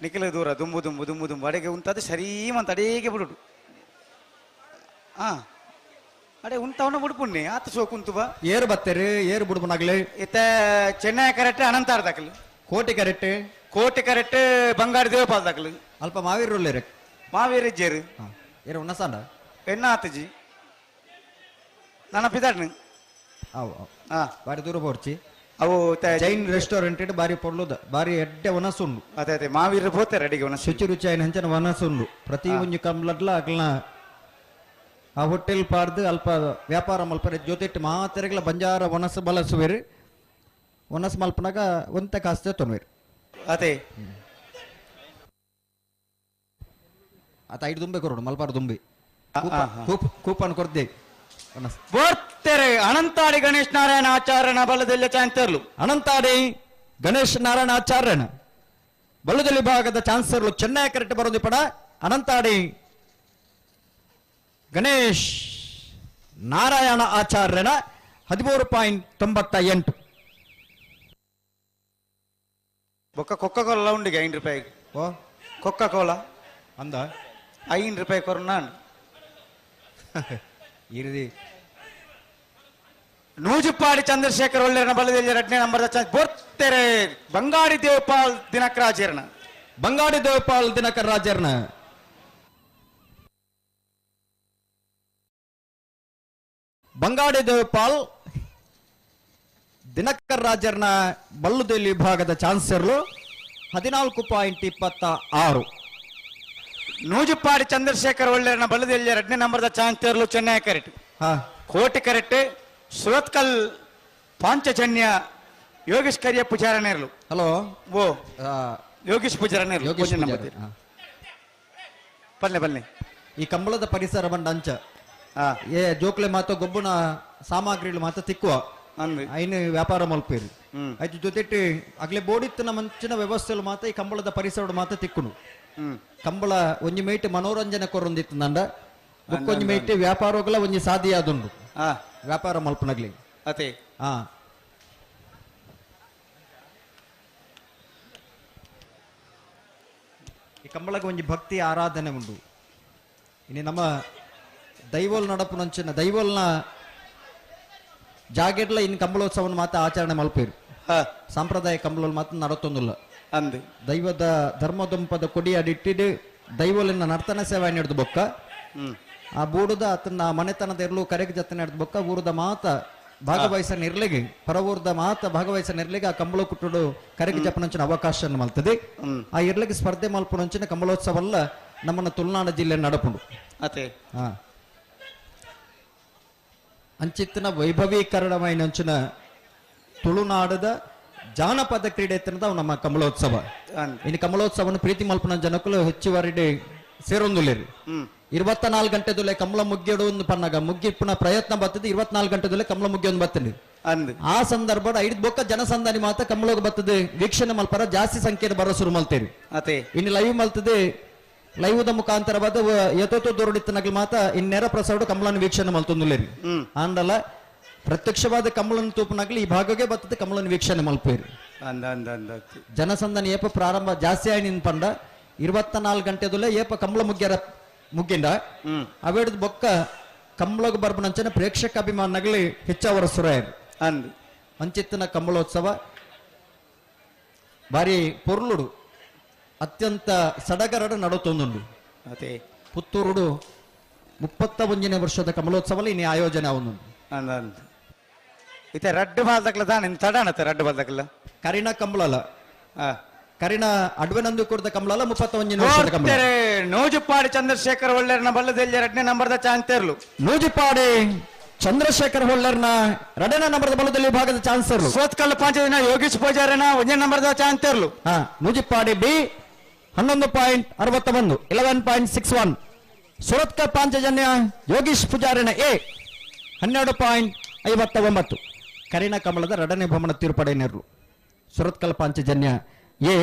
ನಿಖಿಲ ದೂರ ದುಂಬು ದುಂಬು ದುಂಬು ದುಂಬು ಅಡಿಗೆ ಉಂಟದು ಸರಿ ಮಂತ ಅಡಿಗೆ ಬಿಡುಡು. ಅಡೆ ಉಂಟವನ ಬಿಡ್ಪುಣ್ಣಿ ಆತ ಸೋಕು ಉಂತು ಬಾ ಏರು ಬತ್ತೇರಿ ಏರು ಬಿಡ್ಬನಾಗ್ಲಿ ಇತ್ತ ಚೆನ್ನೈ ಕರೆಕ್ಟ್ ಅನಂತಾರ್ ದಾಖಲು ಕೋಟೆ ಕರೆಕ್ಟ್ ಕೋಟೆ ಕರೆಕ್ಟ್ ಬಂಗಾರ ದೇವಪಾಲ್ ದಾಖಲು ಅಲ್ಪ ಮಾವೀರ್ ಉಳ್ಳೇರು ಮಾವೀರ್ ಇಜ್ಜೇರು ಏರು ಉನ್ನಸಾಂಡ ಎನ್ನ ಆತಜಿ ನನ್ನ ಪಿದಾಡ್ನು ಅವು ಬಾರಿ ದೂರ ಬೋರ್ಚಿ ಅವು ಜೈನ್ ರೆಸ್ಟೋರೆಂಟ್ ಬಾರಿ ಪೊರ್ಲುದ ಬಾರಿ ಎಡ್ಡೆ ವನಸುಂಡು. ಅದೇ ಅದೇ ಮಾವೀರ್ ಪೋತಾರೆ ಅಡಿಗೆ ವನಸು ಶುಚಿ ರುಚಿ ಐನ ಹಂಚನ ವನಸುಂಡು ಪ್ರತಿ ಒಂಜಿ ಕಂಬ್ಲಡ್ಲ ಅಗ್ಲನ ಆ ಹೋಟೆಲ್ ಪಾಡ್ದು ಅಲ್ಪ ವ್ಯಾಪಾರ ಮಲ್ಪರೆ ಜೊತೆಟ್ಟು ಮಾತೆರೆಗ್ಲ ಬಂಜಾರ ವನಸು ಬಲಸುವೇರು ವನಸು ಮಲ್ಪನಾಗ ಒಂತ ಕಾಸ್ತೆ ತೊನ್ವೇರು. ಅದೇ ಆತ ಐದು ದುಂಬೆ ಕೊರೋಡು ಮಲ್ಪಾರ ದುಂಬಿ ಕೂಪನ್ ಕೊರ್ದೆ ಬೋರ್ತೆರೆ ಅನಂತಾಡಿ ಗಣೇಶ್ ನಾರಾಯಣ ಆಚಾರ್ಯನ ಬಲದಲ್ಲಿ ಚಾಂತೇರ್ಲು. ಅನಂತಾಡಿ ಗಣೇಶ್ ನಾರಾಯಣ ಆಚಾರ್ಯನ ಬಲ್ಲುದಲ್ಲಿ ವಿಭಾಗದ ಚಾನ್ಸರ್ಲು ಚೆನ್ನೈ ಕರೆಕ್ಟ್ ಬರೋದು ಪಡ ಅನಂತಾಡಿ ಗಣೇಶ್ ನಾರಾಯಣ ಆಚಾರ್ಯನ 13.98. ಬೊಕ್ಕ ಕೊಕ್ಕ ಕೋಲ ಉಂಡಿಗೆ 5 ರೂಪಾಯಿ. ಓ ಕೊಕ್ಕ ಕೋಲ ಅಂದ 5 ರೂಪಾಯಿ ಕೊರು ನಾನು ಇರದಿ. ನೂಜುಪಾಡಿ ಚಂದ್ರಶೇಖರ್ ಒಳ್ಳೆಯನ ಬಲದಲ್ಲಿ 2ನೇ ನಂಬರ್ ಬೋರ್ತೆರೆ ಬಂಗಾಡಿ ದೇವಪಾಲ್ ದಿನಕರಾಜರ್ನ. ಬಂಗಾಡಿ ದೇವಪಾಲ್ ದಿನಕರ್ ರಾಜರ್ನ. ಬಂಗಾಡಿ ದೇವಪಾಲ್ ದಿನಕರ್ ರಾಜರ್ನ ಬಲ್ಲುದೇಲಿ ವಿಭಾಗದ ಚಾನ್ಸರ್ಲು 14.26. ನೂಜುಪಾಡಿ ಚಂದ್ರಶೇಖರ್ ಒಳ್ಳೆಯನ ಬಲದಲ್ಲಿ 2ನೇ ನಂಬರ್ದ ಚಾನ್ಸರ್ಲು ಚೆನ್ನೈ ಕರೆಕ್ಟ್. ಕೋಟಿ ಕರೆಕ್ಟ್ ಸುರತ್ಕಲ್ ಪಾಂಚಜನ್ಯ ಯೋಗೇಶ್ ಕರಿಯ ಪೂಜಾರನೇರ್ಲು. ಹಲೋ ಓ ಯೋಗೇಶ್ ಪೂಜಾರನೇರ್ಲು. ಬನ್ನಿ ಬನ್ನಿ. ಈ ಕಂಬಳದ ಪರಿಸರ ಬಂಡ ಅಂಚ ಏ ಜೋಕ್ಲೆ ಮಾತ ಗೊಬ್ಬುನ ಸಾಮಗ್ರಿಗಳು ಮಾತ ತಿಕ್ಕುವ ಐನು ವ್ಯಾಪಾರ ಮಲ್ಪೇರಿ ಆಯ್ತು. ಜೊತೆಟ್ ಅಗ್ಲೆ ಬೋಡಿತ್ತಿನ ಮಂಚಿನ ವ್ಯವಸ್ಥೆಲು ಮಾತ ಈ ಕಂಬಳದ ಪರಿಸರ ಮಾತ ತಿಕ್ಕುನು. ಕಂಬಳ ಒಂಜಿ ಮೇಟ್ ಮನೋರಂಜನೆ ಕೊರೊಂದಿತ್ತು ನಂಡ ಬೊಕ್ಕೊಂಜಿ ಮೇಟ್ ವ್ಯಾಪಾರಗಳ ಒಂಜಿ ಸಾದಿಯಾದುಂಡು ವ್ಯಾಪಾರ ಮಲ್ಪನಗ್ಲಿ. ಅದೇ ಈ ಕಂಬಳಕ್ಕೆ ಒಂಜಿ ಭಕ್ತಿ ಆರಾಧನೆ ಉಂಡು. ಇನ್ನು ನಮ್ಮ ದೈವೋಲ್ ನಡಪುನಂಚಿನ ದೈವೋಲ್ನ ಜಾಗೆಡ್ಲ ಇನ್ನು ಕಂಬಳೋತ್ಸವನ ಮಾತ್ರ ಆಚರಣೆ ಮಲ್ಪೇರು. ಸಾಂಪ್ರದಾಯ ಕಂಬಳೋಲ್ ಮಾತ್ರ ನಡತೊಂದುಲ್ಲ. ಅಂದು ದೈವದ ಧರ್ಮದೊಂಪದ ಕೊಡಿ ಅಡಿಟ್ಟಿಡು ದೈವೋಲಿನ ನರ್ತನ ಸೇವೆ ನಡೆದು ಬೊಕ್ಕ ಆ ಬೂಡುದ ಆತನ ಮನೆತನದ ಇರ್ಲು ಕರೆಗೆ ಜೊತೆ ನಡೆದು ಬೊಕ್ಕ ಊರದ ಮಾತ ಭಾಗವಹಿಸ ನಿರ್ಲಿಗೆ ಪರವೂರದ ಮಾತ ಭಾಗವಹಿಸ ನಿರ್ಲಿಗೆ ಆ ಕಂಬಳ ಕುಟ್ಟುಡು ಕರೆಗೆ ಜಪನಂಚಿನ ಅವಕಾಶ ಮಲ್ತದೆ. ಆ ಇರ್ಲಿಗೆ ಸ್ಪರ್ಧೆ ಮಲ್ಪುನಂಚಿನ ಕಂಬಳೋತ್ಸವಲ್ಲ ನಮ್ಮನ್ನ ತುಳುನಾಡು ಜಿಲ್ಲೆ ನಡಪುಂಡು. ಅಂಚಿತ್ತಿನ ವೈಭವೀಕರಣమైనంచిన ತುಳುನಾಡದ ಜಾನಪದ ಕ್ರೀಡೆ ಎತ್ತನದ ನಮ್ಮ ಕಂಬಳೋತ್ಸವ. ಇನ್ನು ಕಂಬಳೋತ್ಸವವನ್ನು ಪ್ರೀತಿ ಮಲ್ಪನ ಜನಕ್ಕೂ ಹೆಚ್ಚುವರಿ ಸೇರೊಂದುಲೇರಿ. 24 ಗಂಟೆದೊಲೆ ಕಮಲ ಮುಗ್ಗಿಡು ಒಂದು ಪನ್ನಾಗ ಮುಗ್ಗಿಪ್ಪನ ಪ್ರಯತ್ನ ಬರ್ತದೆ. 24 ಗಂಟೆದೊಲೆ ಕಮಲ ಮುಗ್ಗಿ ಒಂದು ಬರ್ತದೆ. ಆ ಸಂದರ್ಭ ಐದು ಬೊಕ್ಕ ಜನಸಂದಣಿ ಮಾತ್ರ ಕಮಲೋಗ ಬರ್ತದೆ. ವೀಕ್ಷಣೆ ಮಲ್ಪರ ಜಾಸ್ತಿ ಸಂಖ್ಯೆ ಬರೋ ಶುರು ಮಲ್ತೇರಿ. ಇನ್ನು ಲೈವ್ ಮಲ್ತದೆ. ಲೈವ್ದ ಮುಖಾಂತರ ಬದ ಯಥೋತೋ ದೂರಡಿತ್ತನಾಗಲಿ ಮಾತ್ರ ಇನ್ ನೇರ ಪ್ರಸಾರ ಕಮಲನ ವೀಕ್ಷಣೆ ಮಲ್ತೊಂದುಲೇರಿ. ಆಂಡಲ ಪ್ರತ್ಯಕ್ಷವಾದ ಕಮಲನ ತೂಪನಾಗ್ಲಿ ಈ ಭಾಗಕ್ಕೆ ಬರ್ತದೆ ಕಮಲನ ವೀಕ್ಷಣೆ ಮಲ್ಪೇರಿ. ಜನಸಂದಣಿ ಏಪ ಪ್ರಾರಂಭ ಜಾಸ್ತಿ ಆಯ್ನಿನ್ ಪಂಡ 24 ಗಂಟೆದೊಲೆ ಏಪ ಕಮಲ ಮುಗ್ಗ್ಯಾರ ಮುಗ್ಗಿಂಡ ಅವೇಡ್ದ ಬೊಕ್ಕ ಕಂಬಳಗ ಬರ್ಬನಂಚನ ಪ್ರೇಕ್ಷಕ ಅಭಿಮಾನಗಲಿ ಹೆಚ್ಚವರ ಸುರಾಯರು. ಅಂಚಿತ್ತಿನ ಕಂಬಳೋತ್ಸವ ಭಾರಿ ಪೊರ್ಲುಡು ಅತ್ಯಂತ ಸಡಗರಡು ನಡತೊಂದುಂಡು. ಪುತ್ತೂರುಡು 31ನೇ ವರ್ಷದ ಕಮಲೋತ್ಸವ ಇನ್ನು ಆಯೋಜನೆ ಅವನು. ಇತ್ತೆ ರಡ್ಡು ಬಾಲ್ದಕ್ಲ ದಾನೆ ತಡಾಣತ್ತೆ ರಡ್ಡು ಬಾಲ್ದಕ್ಲ ಕರಿಣ ಕಂಬಳಲ ಕರಿಣ ಅಡ್ವನಂದು ಕೊಡ್ದ ಕಂಬಳಲ 31ನೇ ವರ್ಷದ ಕಂಬಳ. ನೂಜುಪಾಡಿ ಚಂದ್ರಶೇಖರ್ ಒಳ್ಳೆರ್ನ ಬಲ್ಲದಲ್ಲಿ 2ನೇ ನಂಬರ್ದ ಚಾನ್ಸರ್ಲು. ನೂಜುಪಾಡಿ ಚಂದ್ರಶೇಖರ್ ಹೊಳ್ಳರ್ನ 2ನೇ ನಂಬರ್ದ ಬಲದಲ್ಲಿ ವಿಭಾಗದ ಚಾನ್ಸರ್ಲು. ಸೋತ್ಕಲ್ ಪಾಂಚದಿನ ಯೋಗೇಶ್ ಪೂಜಾರನ 1ನೇ ನಂಬರ್ದ ಚಾನ್ಸರ್ಲು. ನೂಜುಪಾಡಿ ಬಿ 11.61 11.61. ಸುರತ್ಕ ಪಾಂಚಜನ್ಯ ಯೋಗೇಶ್ ಪೂಜಾರನ ಎ 12.59. ಕರಿಣ ಕಮಲದ 2ನೇ ಭವನ ತೀರ್ಪಡೆಯರು. ಸುರತ್ಕಲ್ ಪಾಂಚಜನ್ಯ ಎ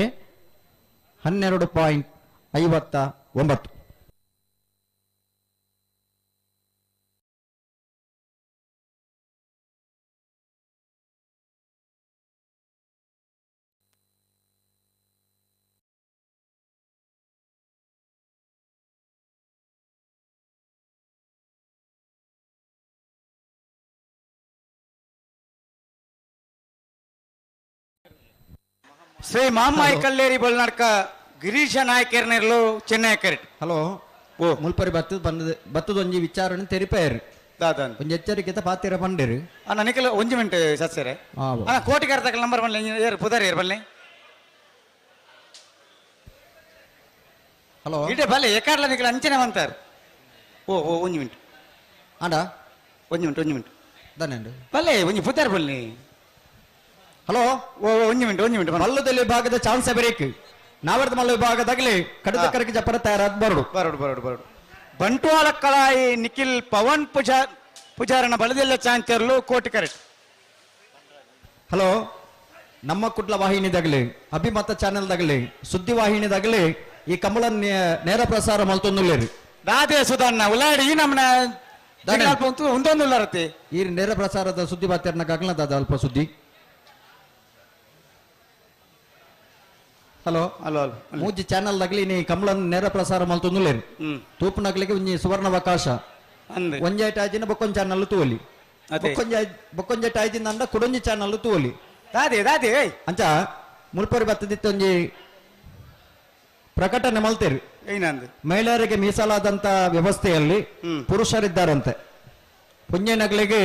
12.59. ಶ್ರೀ ಮಾಮಾಯಿ ಕಲ್ಲೇರಿ ಬಲ್ನಾಡ್ಕ ಗಿರೀಶ ನಾಯಕರ್ನೆರ್ಲು ಚೆನ್ನೈ ಕರೆಕ್ಟ್. ಹಲೋ ಓ ಮುಲ್ಪರಿ ಬತ್ತದ ಬಂದದ ಬತ್ತದ ಒಂಜಿ ವಿಚಾರಣೆ ತೆರಿಪೇರು ಒಂಜಿ ಎಚ್ಚರಿಕೆ ಪಾತಿರ ಪಂಡೇರು. ಅಣ್ಣ ನಿಖಲ್ ಒಂಜಿ ಮಿನಿಟ್ ಸತ್ಸರೆ. ಅಣ್ಣ ಕೋಟಿ ಕರ್ತಕ ನಂಬರ್ ಬನ್ನಿ ಏರು ಪುದಾರಿ ಏರು ಬನ್ನಿ. ಹಲೋ ಇಡೇ ಬಲ್ಲೆ ಎಕಾರ್ಲ ನಿಖಲ್ ಅಂಚನೆ ಬಂತಾರೆ. ಓ ಓ ಒಂಜಿ ಮಿನಿಟ್ ಅಣ್ಣ ಒಂಜಿ ಮಿನಿಟ್ ಒಂಜಿ ಮಿನಿಟ್ ಧನ್ಯಂಡು ಬಲ್ಲೆ ಒಂಜಿ ಪುದಾರಿ ಬನ್ನಿ. ಹಲೋ ಓ ಒಂಜಿ ಮಿನಿಟ್ ಒಂಜಿ ಮಿನಿಟ್. ಮಲ್ಲದಲ್ಲಿ ವಿಭಾಗದ ಚಾನ್ಸ್ ಬ್ರೇಕ್ ನಾವರ್ದ ಮಲ್ಲ ವಿಭಾಗದಾಗಲಿ ಕಡಿತ ಕರಕ್ಕೆ ಜಪ್ಪರ ತಯಾರಾದ ಬರಡು ಬರಡು ಬರಡು ಬರಡು. ಬಂಟ್ವಾಳ ಕಳಾಯಿ ನಿಖಿಲ್ ಪವನ್ ಪೂಜಾರನ ಬಲದೆಲ್ಲ ಚಾನ್ಸರ್ಲು ಕೋಟಿ ಕರೆಕ್ಟ್. ಹಲೋ ನಮ್ಮ ಕುಡ್ಲ ವಾಹಿನಿದಾಗಲಿ, ಅಭಿಮತ ಚಾನೆಲ್ದಾಗಲಿ, ಸುದ್ದಿ ವಾಹಿನಿದಾಗಲಿ ಈ ಕಂಬಳ ನೇರ ಪ್ರಸಾರ ಮಲ್ತೊಂದುಲ್ಲೇರಿ. ದಾದೆ ಸುಧಣ್ಣ ಉಲಾಡಿ ನಮ್ಮನ ಉಂದೊಂದುಲ್ಲರತ್ತೆ. ಈ ನೇರ ಪ್ರಸಾರದ ಸುದ್ದಿ ಬಾತೆರ್ನ ಗಗ್ನ ದಾದ ಅಲ್ಪ ಸುದ್ದಿ. ಹಲೋ ಹಲೋ ಹಲೋ ಮೂಜಿ ಚಾನೆಲ್ ದಾಗಲಿ ನೀ ಕಂಬಳ ನೇರ ಪ್ರಸಾರ ಮಲ್ತೊಂದುಲ್ಲೇರಿ. ತೂಪುನಗ್ಲಿಗೆ ಒಂಜಿ ಸುವರ್ಣಾವಕಾಶ. ಒಂಜೈಟ್ ಆಜಿನ ಬೊಕ್ಕೊಂಜಿ ಚಾನಲ್ ತೂವಲಿ, ಬೊಕ್ಕೊಂಜೈಟ್ ಆಜಿನ ಅಂಡ ಕುಡೊಂಜಿ ಚಾನಲ್ ತೂವಲಿ. ದಾದೆ ದಾದೆ ಅಂಚ ಮುಲ್ಪರಿ ಬತ್ತದಿತ್ತ ಒಂಜಿ ಪ್ರಕಟಣೆ ಮಲ್ತೇರಿ. ಮಹಿಳೆಯರಿಗೆ ಮೀಸಲಾದಂತ ವ್ಯವಸ್ಥೆಯಲ್ಲಿ ಪುರುಷರಿದ್ದಾರಂತೆ. ಪುಣ್ಯನಗ್ಲಿಗೆ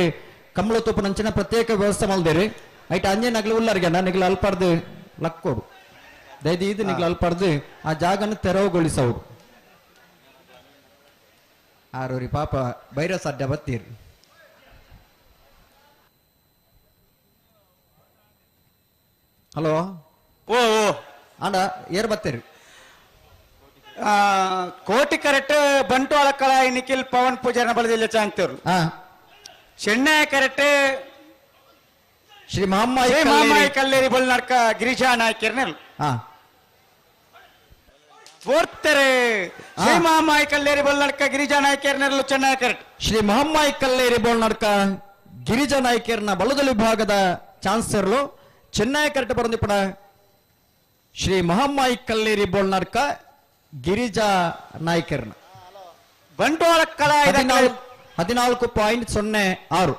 ಕಂಬಳ ತೂಪುನಂಚಿನ ಪ್ರತ್ಯೇಕ ವ್ಯವಸ್ಥೆ ಮಲ್ದೇರಿ. ಐಟ್ ಅಂಜನಗ್ಲಿ ಉಲ್ಲರಿಗೆ ನಿಗ್ಲ ಅಲ್ಪಾರ್ದು ಲಕ್ಕೋಡು ದಯದಿ ಇದು ನಿಗ್ಲ ಅಲ್ಪಾರ್ದು ಆ ಜಾಗನ ತೆರವುಗೊಳಿಸೋರು. ಆರೂರಿ ಪಾಪ ಬೈರಸ್ ಅಡ್ಡ ಬತ್ತೀರಿ. ಹಲೋ ಓ ಓ ಅಂಡ ಏರ್ ಬತ್ತೀರಿ. ಕೋಟಿ ಕರೆಕ್ಟ್ ಬಂಟ್ವಾಳ ಕಲಾಯಿ ನಿಖಿಲ್ ಪವನ್ ಪೂಜಾರಿನ ಬಲದಿಲ್ಲ ಚಾಂತರು. ಚೆನ್ನೈ ಕರೆಕ್ಟ್ ಶ್ರೀ ಮಹಾಮಾಯಿ ಕಲ್ಲೇರಿ ಬಲ್ನಾಡ್ಕ ಗಿರಿಜಾ ನಾಯ್ಕರ್ನೆಲ್. ಫೋರ್ತರೆ ಶ್ರೀ ಮಹಾಮಾಯಿ ಕಲ್ಲೇರಿ ಬಲ್ನಾಡ್ಕ ಗಿರಿಜಾ ನಾಯ್ಕರ್ನೆಲ್ ಚೆನ್ನೈ ಕರೆಕ್ಟ್. ಶ್ರೀ ಮಹಾಮಾಯಿ ಕಲ್ಲೇರಿ ಬೋಲ್ನಾಡ್ಕ ಗಿರಿಜಾ ನಾಯ್ಕರ್ನ ಬಲದ ವಿಭಾಗದ ಚಾನ್ಸರ್ಲು ಚೆನ್ನೈ ಕರೆಕ್ಟ್ ಬರಂದಿಪ್ಪಣ ಶ್ರೀ ಮಹಾಮಾಯಿ ಕಲ್ಲೇರಿ ಬೋಲ್ನಾಡ್ಕ ಗಿರಿಜಾ ನಾಯ್ಕರ್ನ ಬಂಟ್ವಾಳ ಕಲಾಯಿ 14.06.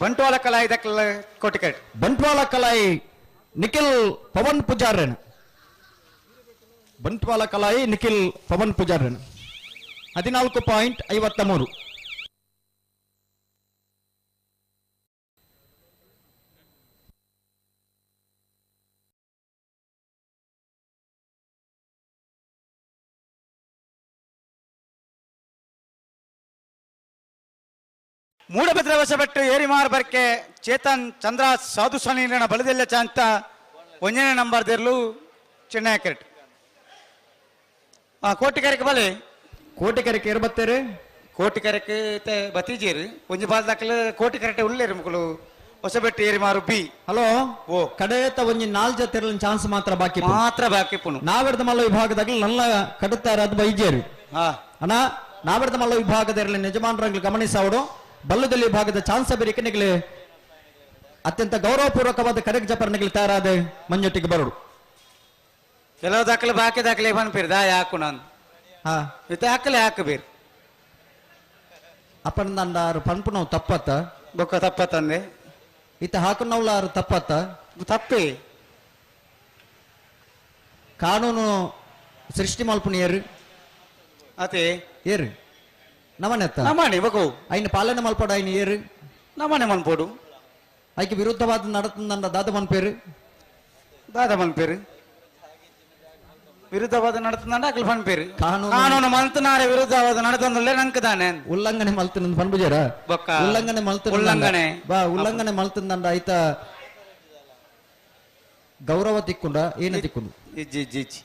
ಬಂಟ್ವಾಳ ಕಲಾಯಿ ಕೋಟಿ ಕರೆಕ್ಟ್. ಬಂಟ್ವಾಳ ಕಲಾಯಿ ನಿಖಿಲ್ ಪವನ್ ಪೂಜಾರನ್. ಬಂಟ್ವಾಳ ಕಲಾಯಿ ನಿಖಿಲ್ ಪವನ್ ಪೂಜಾರನ್ 14.53. ಮೂಡಬಿದ್ರೆ ವಶಪಟ್ಟು ಏರಿಮಾರ್ ಬರ್ಕೆ ಚೇತನ್ ಚಂದ್ರ ಸಾಧು ಸನಿನ ಬಲದೆಲ್ಲ ಚಾಂತ ಒಂದನೇ ನಂಬರ್ ದೇರ್ಲು ಚೆನ್ನೈ ಕರೆಕ್ಟ್. ಕೋಟಿಕರೆಗೆ ಬಲೆ ಕೋಟಿಕರೆಗೆ ಏರ್ ಬತ್ತೇರಿ. ಕೋಟಿಕರೆಗೆ ಬತ್ತೀಜೇರು ಒಂಜಿ ಬಾಲ್ ದಾಖಲೆ ಕೋಟಿ ಕರೆಕ್ಟ್ ಉಳ್ಳೇರು ಮುಕುಲು ಹೊಸಬೆಟ್ಟು ಏರಿಮಾರು ಬಿ. ಹಲೋ ಓ ಕಡೆಯತ್ತ ಒಂಜಿ ನಾಲ್ ಜೊತೆ ಚಾನ್ಸ್ ಮಾತ್ರ ಬಾಕಿ ಮಾತ್ರ ಬಾಕಿ ಪುಣು. ನಾವೆರ್ದ ಮಲ್ಲ ವಿಭಾಗದಾಗಲಿ ನಲ್ಲ ಕಡುತ್ತಾರೆ ಅದು ಬೈಜೇರು. ಅಣ್ಣ ನಾವೆರ್ದ ಮಲ್ಲ ವಿಭಾಗದಲ್ಲಿ ಯಜಮಾನರಂಗ್ಲು ಗಮನಿಸವಡು ಬಲ್ಲದಲ್ಲಿ ವಿಭಾಗದ ಚಾನ್ಸ್ ಬೇರಿಕೆ ಅತ್ಯಂತ ಗೌರವಪೂರ್ವಕವಾದ ಕರೆಕ್ ಜಪರ್ನಿಗೆ ತಯಾರಾದ ಮಂಜೊಟ್ಟಿಗೆ ಬರೋಡು. ಕೆಲವು ದಾಖಲೆ ಬಾಕಿ ದಾಖಲೆ ಬಂದ್ಪೀರ್ ದಾ ಯಾಕು ನಾನು ಹಾಕಲೆ ಹಾಕಬೇರು ಅಪ್ಪಂದಾರು ಪಂಪು ನಾವು ತಪ್ಪತ್ತ ಬೊಕ್ಕ ತಪ್ಪತ್ತಂದೆ ಇತ್ತ ಹಾಕು ನಾವ್ಲಾರು ತಪ್ಪತ್ತ ತಪ್ಪಿ ಕಾನೂನು ಸೃಷ್ಟಿ ಮಲ್ಪುನ ಏರು ಅದೇ ಏರು ನಮನೆ ನಮನೆ ಬಗು ಐನ ಪಾಲನೆ ಮಲ್ಪಡ ಐನ ಏರು ನಮನೆ ಮನ್ಪೋಡು ಐಕೆ ವಿರುದ್ಧವಾದ ನಡತಂದ ದಾದ ಮನ್ಪೇರು ದಾದ ಮನ್ಪೇರು ವಿರುದ್ಧವಾದ ನಡತಂದ ಅಕಲ್ ಪನ್ಪೇರು ಕಾನೂನು ಮಲ್ತನಾರೆ ವಿರುದ್ಧವಾದ ನಡತಂದಲ್ಲೇ ನಂಗೆ ತಾನೆ ಉಲ್ಲಂಘನೆ ಮಲ್ತನ ಪನ್ಪುಜಾರ ಉಲ್ಲಂಘನೆ ಮಲ್ತ ಉಲ್ಲಂಘನೆ ಬಾ ಉಲ್ಲಂಘನೆ ಮಲ್ತಂದ ಐತ ಗೌರವ ತಿಕ್ಕೊಂಡ ಏನ ತಿಕ್ಕೊಂಡು ಜಿ ಜಿ ಜಿ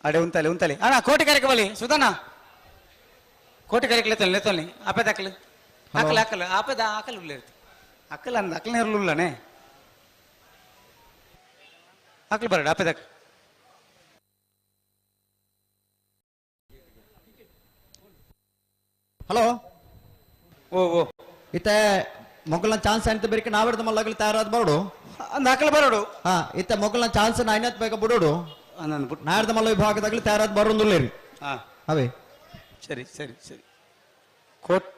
ಅಡೆ ಉಂತಲೆ ಉಂತಲೆ ಅಣ್ಣ ಕೋಟಿ ಕರೆಕ ಬಲಿ ಸುಧಣ್ಣ ಕೋಟಿ ಕರೆಕ್ ಲೇತಲ್ಲಿ ಲೇತಲ್ಲಿ ಆಪೆ ದಾಖಲೆ ಹಾಕಲ ಹಾಕಲ ಆಪೆದ ಹಾಕಲು ಉಳ್ಳೇರ್ತು ಅಕ್ಕಲ ಅಂದ ಅಕ್ಕಲ ನೇರ್ಲುಲ್ಲನೆ ಹಾಕಲು ಬರಡ ಆಪೆ ದಾಖಲೆ. ಹಲೋ ಓ ಓ ಇತ್ತ ಮೊಗಲ್ನ ಚಾನ್ಸ್ ಅಂತ ಬೇರೆ ನಾವೆಡ್ದ ಮಲ್ಲಗಲಿ ತಯಾರಾದ ಬರೋಡು ಅಂದ ಹಾಕಲು ಬರೋಡು. ಹಾ ಇತ್ತ ಮೊಗಲ್ನ ಚಾನ್ಸ್ ಐನತ್ ಬೇಗ ಬಿಡೋಡು ನಾಡ್ದ ಮಲ್ಲ ವಿಭಾಗದಾಗಲಿ ತಯಾರಾದ ಬರೋದಿಲ್ಲ. ಅವೇ ಸರಿ ಸರಿ ಸರಿ ಕೋಟ್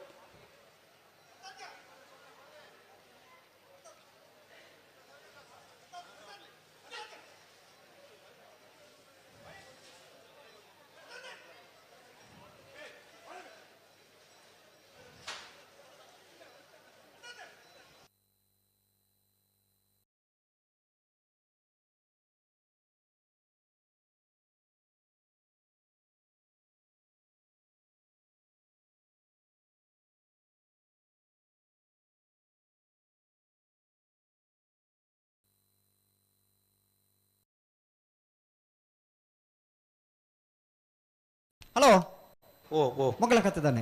ಹಲೋ ಓ ಓ ಮಗಳ ಕತ್ತಿದ್ದಾನೆ.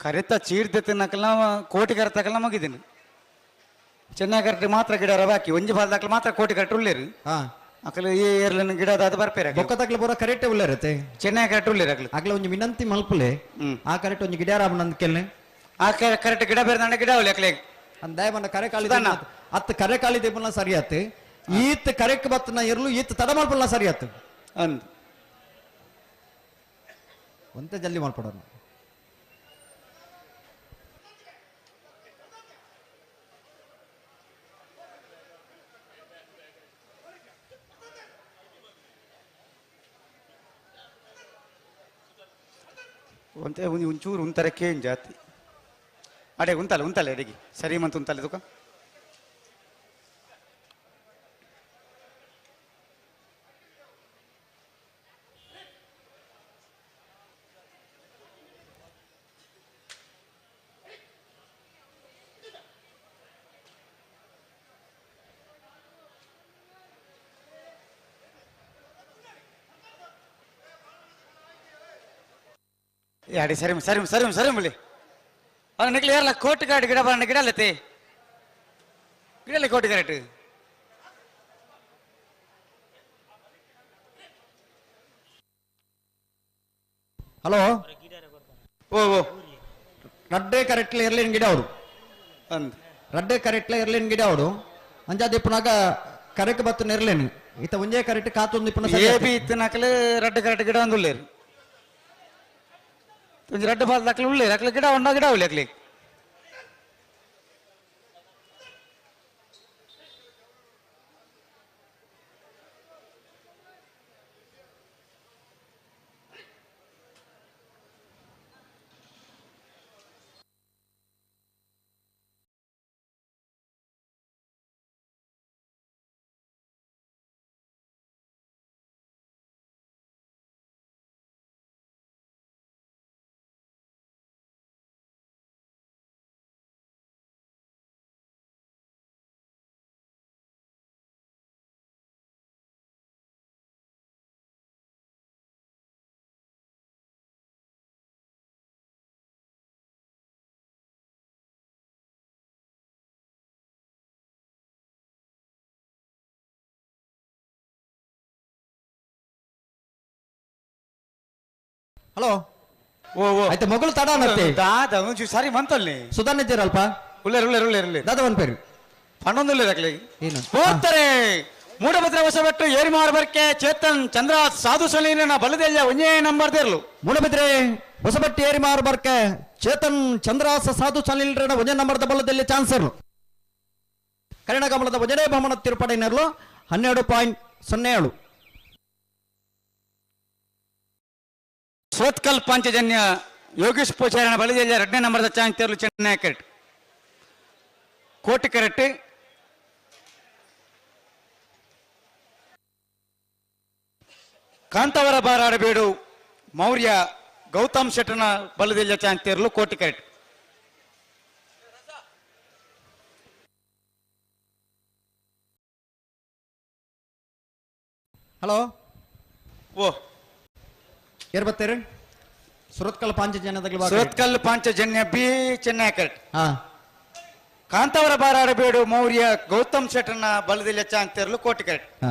ಕರೆತ ಚೀರ್ದೆ ತಿನ್ನಕಲ್ಲ ಕೋಟಿ ಕರೆತಕಲ್ಲ ಮಗಿದ್ದೀನಿ ಚೆನ್ನೈ ಕರೆಕ್ಟ್ ಮಾತ್ರ ಗಿಡ ಬಾಕಿ ಒಂಜಿ ಬಾಲ್ದಾಕಲ ಮಾತ್ರ ಕೋಟಿ ಕರೆಕ್ಟ್ ಉಳ್ಳೇರು ಅಕಲು ಈ ಏರ್ಲನ್ ಗಿಡ ಅದ ಬರ್ಪೇರ ಬೊಕ್ಕ ತಕ್ಲ ಪೂರ ಕರೆಕ್ಟ್ ಉಳ್ಳೇರತ್ತೆ ಚೆನ್ನೈ ಕರೆಕ್ಟ್ ಉಳ್ಳೇರು ಅಕಲು ಅಗಲ ಒಂಜಿ ವಿನಂತಿ ಮಲ್ಪುಲೆ ಆ ಕರೆಕ್ಟ್ ಒಂಜಿ ಗಿಡ ನಂದ್ ಕೆಲ್ನೆ ಆ ಕರೆಕ್ಟ್ ಗಿಡ ಬೇರೆ ಗಿಡ ಅವಳಿ ಅಕ್ಲೆ ಅಂದಾಯ ಬಂದ ಕರೆ ಕಾಲಿ ಅತ್ ಕರೆ ಕಾಲಿ ದೇಪಲ್ಲ ಸರಿ ಆತು ಈತ್ ಕರೆಕ್ ಬತ್ತನ ಇರ್ಲು ಈತ್ ತಡ ಮಲ್ಪಲ್ಲ ಸರಿ ಆತು ಅಂದ್ ಒಂತೆ ಜಲ್ದಿ ಮಲ್ಪಡೋಣ ಒಂತೆ ಒಂಜಿ ಒಂಚೂರು ಉಂತಾರೆ ಕೇನ್ ಜಾತಿ ಅಡೆ ಉಂತಲ್ಲ ಉಂತಲ್ಲ ಅಡಿಗೆ ಸರಿ ಮಂತ ಉಂತಲ್ಲ ಇದಕ್ಕ ಅಡಿ ಸರಿ ಸರಿ ಸರಿ ಸರಿ ಮುಳಿ ಅವ್ನು ನಿಕ್ಲಿ ಯಾರಲ್ಲ ಕೋಟಿ ಕಾಡು ಗಿಡ ಬರೋಣ ಗಿಡ ಅಲ್ಲತ್ತೆ ಗಿಡ ಅಲ್ಲ ಕೋಟಿ ಕರೆಕ್ಟ್ ಹಲೋ ಓ ಓ ರಡ್ಡೆ ಕರೆಕ್ಟ್ಲಿ ಇರ್ಲಿನ್ ಗಿಡ ಅವರು ಅಂದ್ ರಡ್ಡೆ ಕರೆಕ್ಟ್ಲೆ ಇರ್ಲಿನ್ ಗಿಡ ಅವರು ಅಂಜಾದ ಇಪ್ಪನಾಗ ಕರೆಕ್ ಬತ್ತು ಇರ್ಲೇನು ಈತ ಒಂಜೇ ಕರೆಕ್ಟ್ ಕಾತೊಂದು ಇಪ್ಪನ ಎ ಬಿ ಇತ್ತಿನಕಲೆ ರಡ್ಡೆ ಕರೆಕ್ಟ್ ಗಿಡ ಒಂದು ಉಳ್ಳೇರು ಒಂಜಿ ರಡ್ಡೆ ಬಾಲ್ ದಾಖಲೆ ಉಳ್ಳೇರು ಅಕ್ಲೆ ಗಿಡ ಒಂಡ ಗಿಡ ಉಳ್ಳಿ ಅಕ್ಲೆ ಹಲೋ ಓ ಓ ಆಯ್ತು ಮಗಳು ತಡ ಅನ್ನತ್ತೆ ದಾದ ಒಂಚೂರು ಸರಿ ಮಂತಲ್ಲಿ ಸುಧಾರಣೆ ಇದ್ದೀರಲ್ಪ ಉಳ್ಳೇರು ಉಳ್ಳೇರು ಉಳ್ಳೇರು ಉಳ್ಳೇರು ದಾದ ಒಂದ್ ಪೇರು ಪನ್ನೊಂದು ಉಳ್ಳೇರು ಅಕ್ಲೆ ಏನು ಹೋಗ್ತಾರೆ ಮೂಡಭದ್ರ ಹೊಸಬೆಟ್ಟು ಏರಿಮಾರು ಬರ್ಕೆ ಚೇತನ್ ಚಂದ್ರ ಸಾಧು ಸಲೀನ ಬಲದೆಲ್ಲ ಒಂದೇ ನಂಬರ್ ದೇರ್ಲು ಮೂಡಬಿದ್ರೆ ಹೊಸಬಟ್ಟಿ ಏರಿಮಾರು ಬರ್ಕೆ ಚೇತನ್ ಚಂದ್ರಾಸ ಸಾಧು ಸಲೀಲ್ರನ ಒಂದೇ ನಂಬರ್ದ ಬಲದಲ್ಲಿ ಚಾನ್ಸರ್ ಕನ್ನಡ ಒಂದೇ ಬಹುಮಾನ ತಿರುಪಡೆನರ್ಲು 12.07. ಸೋತ್ಕಲ್ ಪಾಂಚಜನ್ಯ ಯೋಗೇಶ್ ಪೂಜಾರನ ಬಲದೆಲ್ಲ ಎರಡನೇ ನಂಬರ್ದ ಚಾನ್ಸ್ ತೇರ್ಲು ಚೆನ್ನೈ ಕರೆಕ್ಟ್ ಕೋಟಿ ಕರೆಕ್ಟ್ ಕಾಂತಾವರ ಬಾರಾಡಬೇಡು ಮೌರ್ಯ ಗೌತಮ್ ಶೆಟ್ಟನ ಬಲದೆಲ್ಲ ಚಾನ್ಸ್ ತೇರ್ಲು ಕೋಟಿ ಕರೆಕ್ಟ್. ಹಲೋ ಓ ಏರ್ ಬರ್ತೀರಿ? ಸುರತ್ಕಲ್ ಪಾಂಚಜನ್ಯದ ಸುರತ್ಕಲ್ ಪಾಂಚಜನ್ಯ ಬಿ ಚೆನ್ನೈ ಕರೆಕ್ಟ್. ಹಾ ಕಾಂತಾವರ ಬಾರಾಡಬೇಡು ಮೌರ್ಯ ಗೌತಮ್ ಶೆಟ್ಟನ ಬಲದೆಲ್ಲ ಚಾನ್ಸ್ ತೇರ್ಲು ಕೋಟಿ ಕರೆಕ್ಟ್. ಹಾ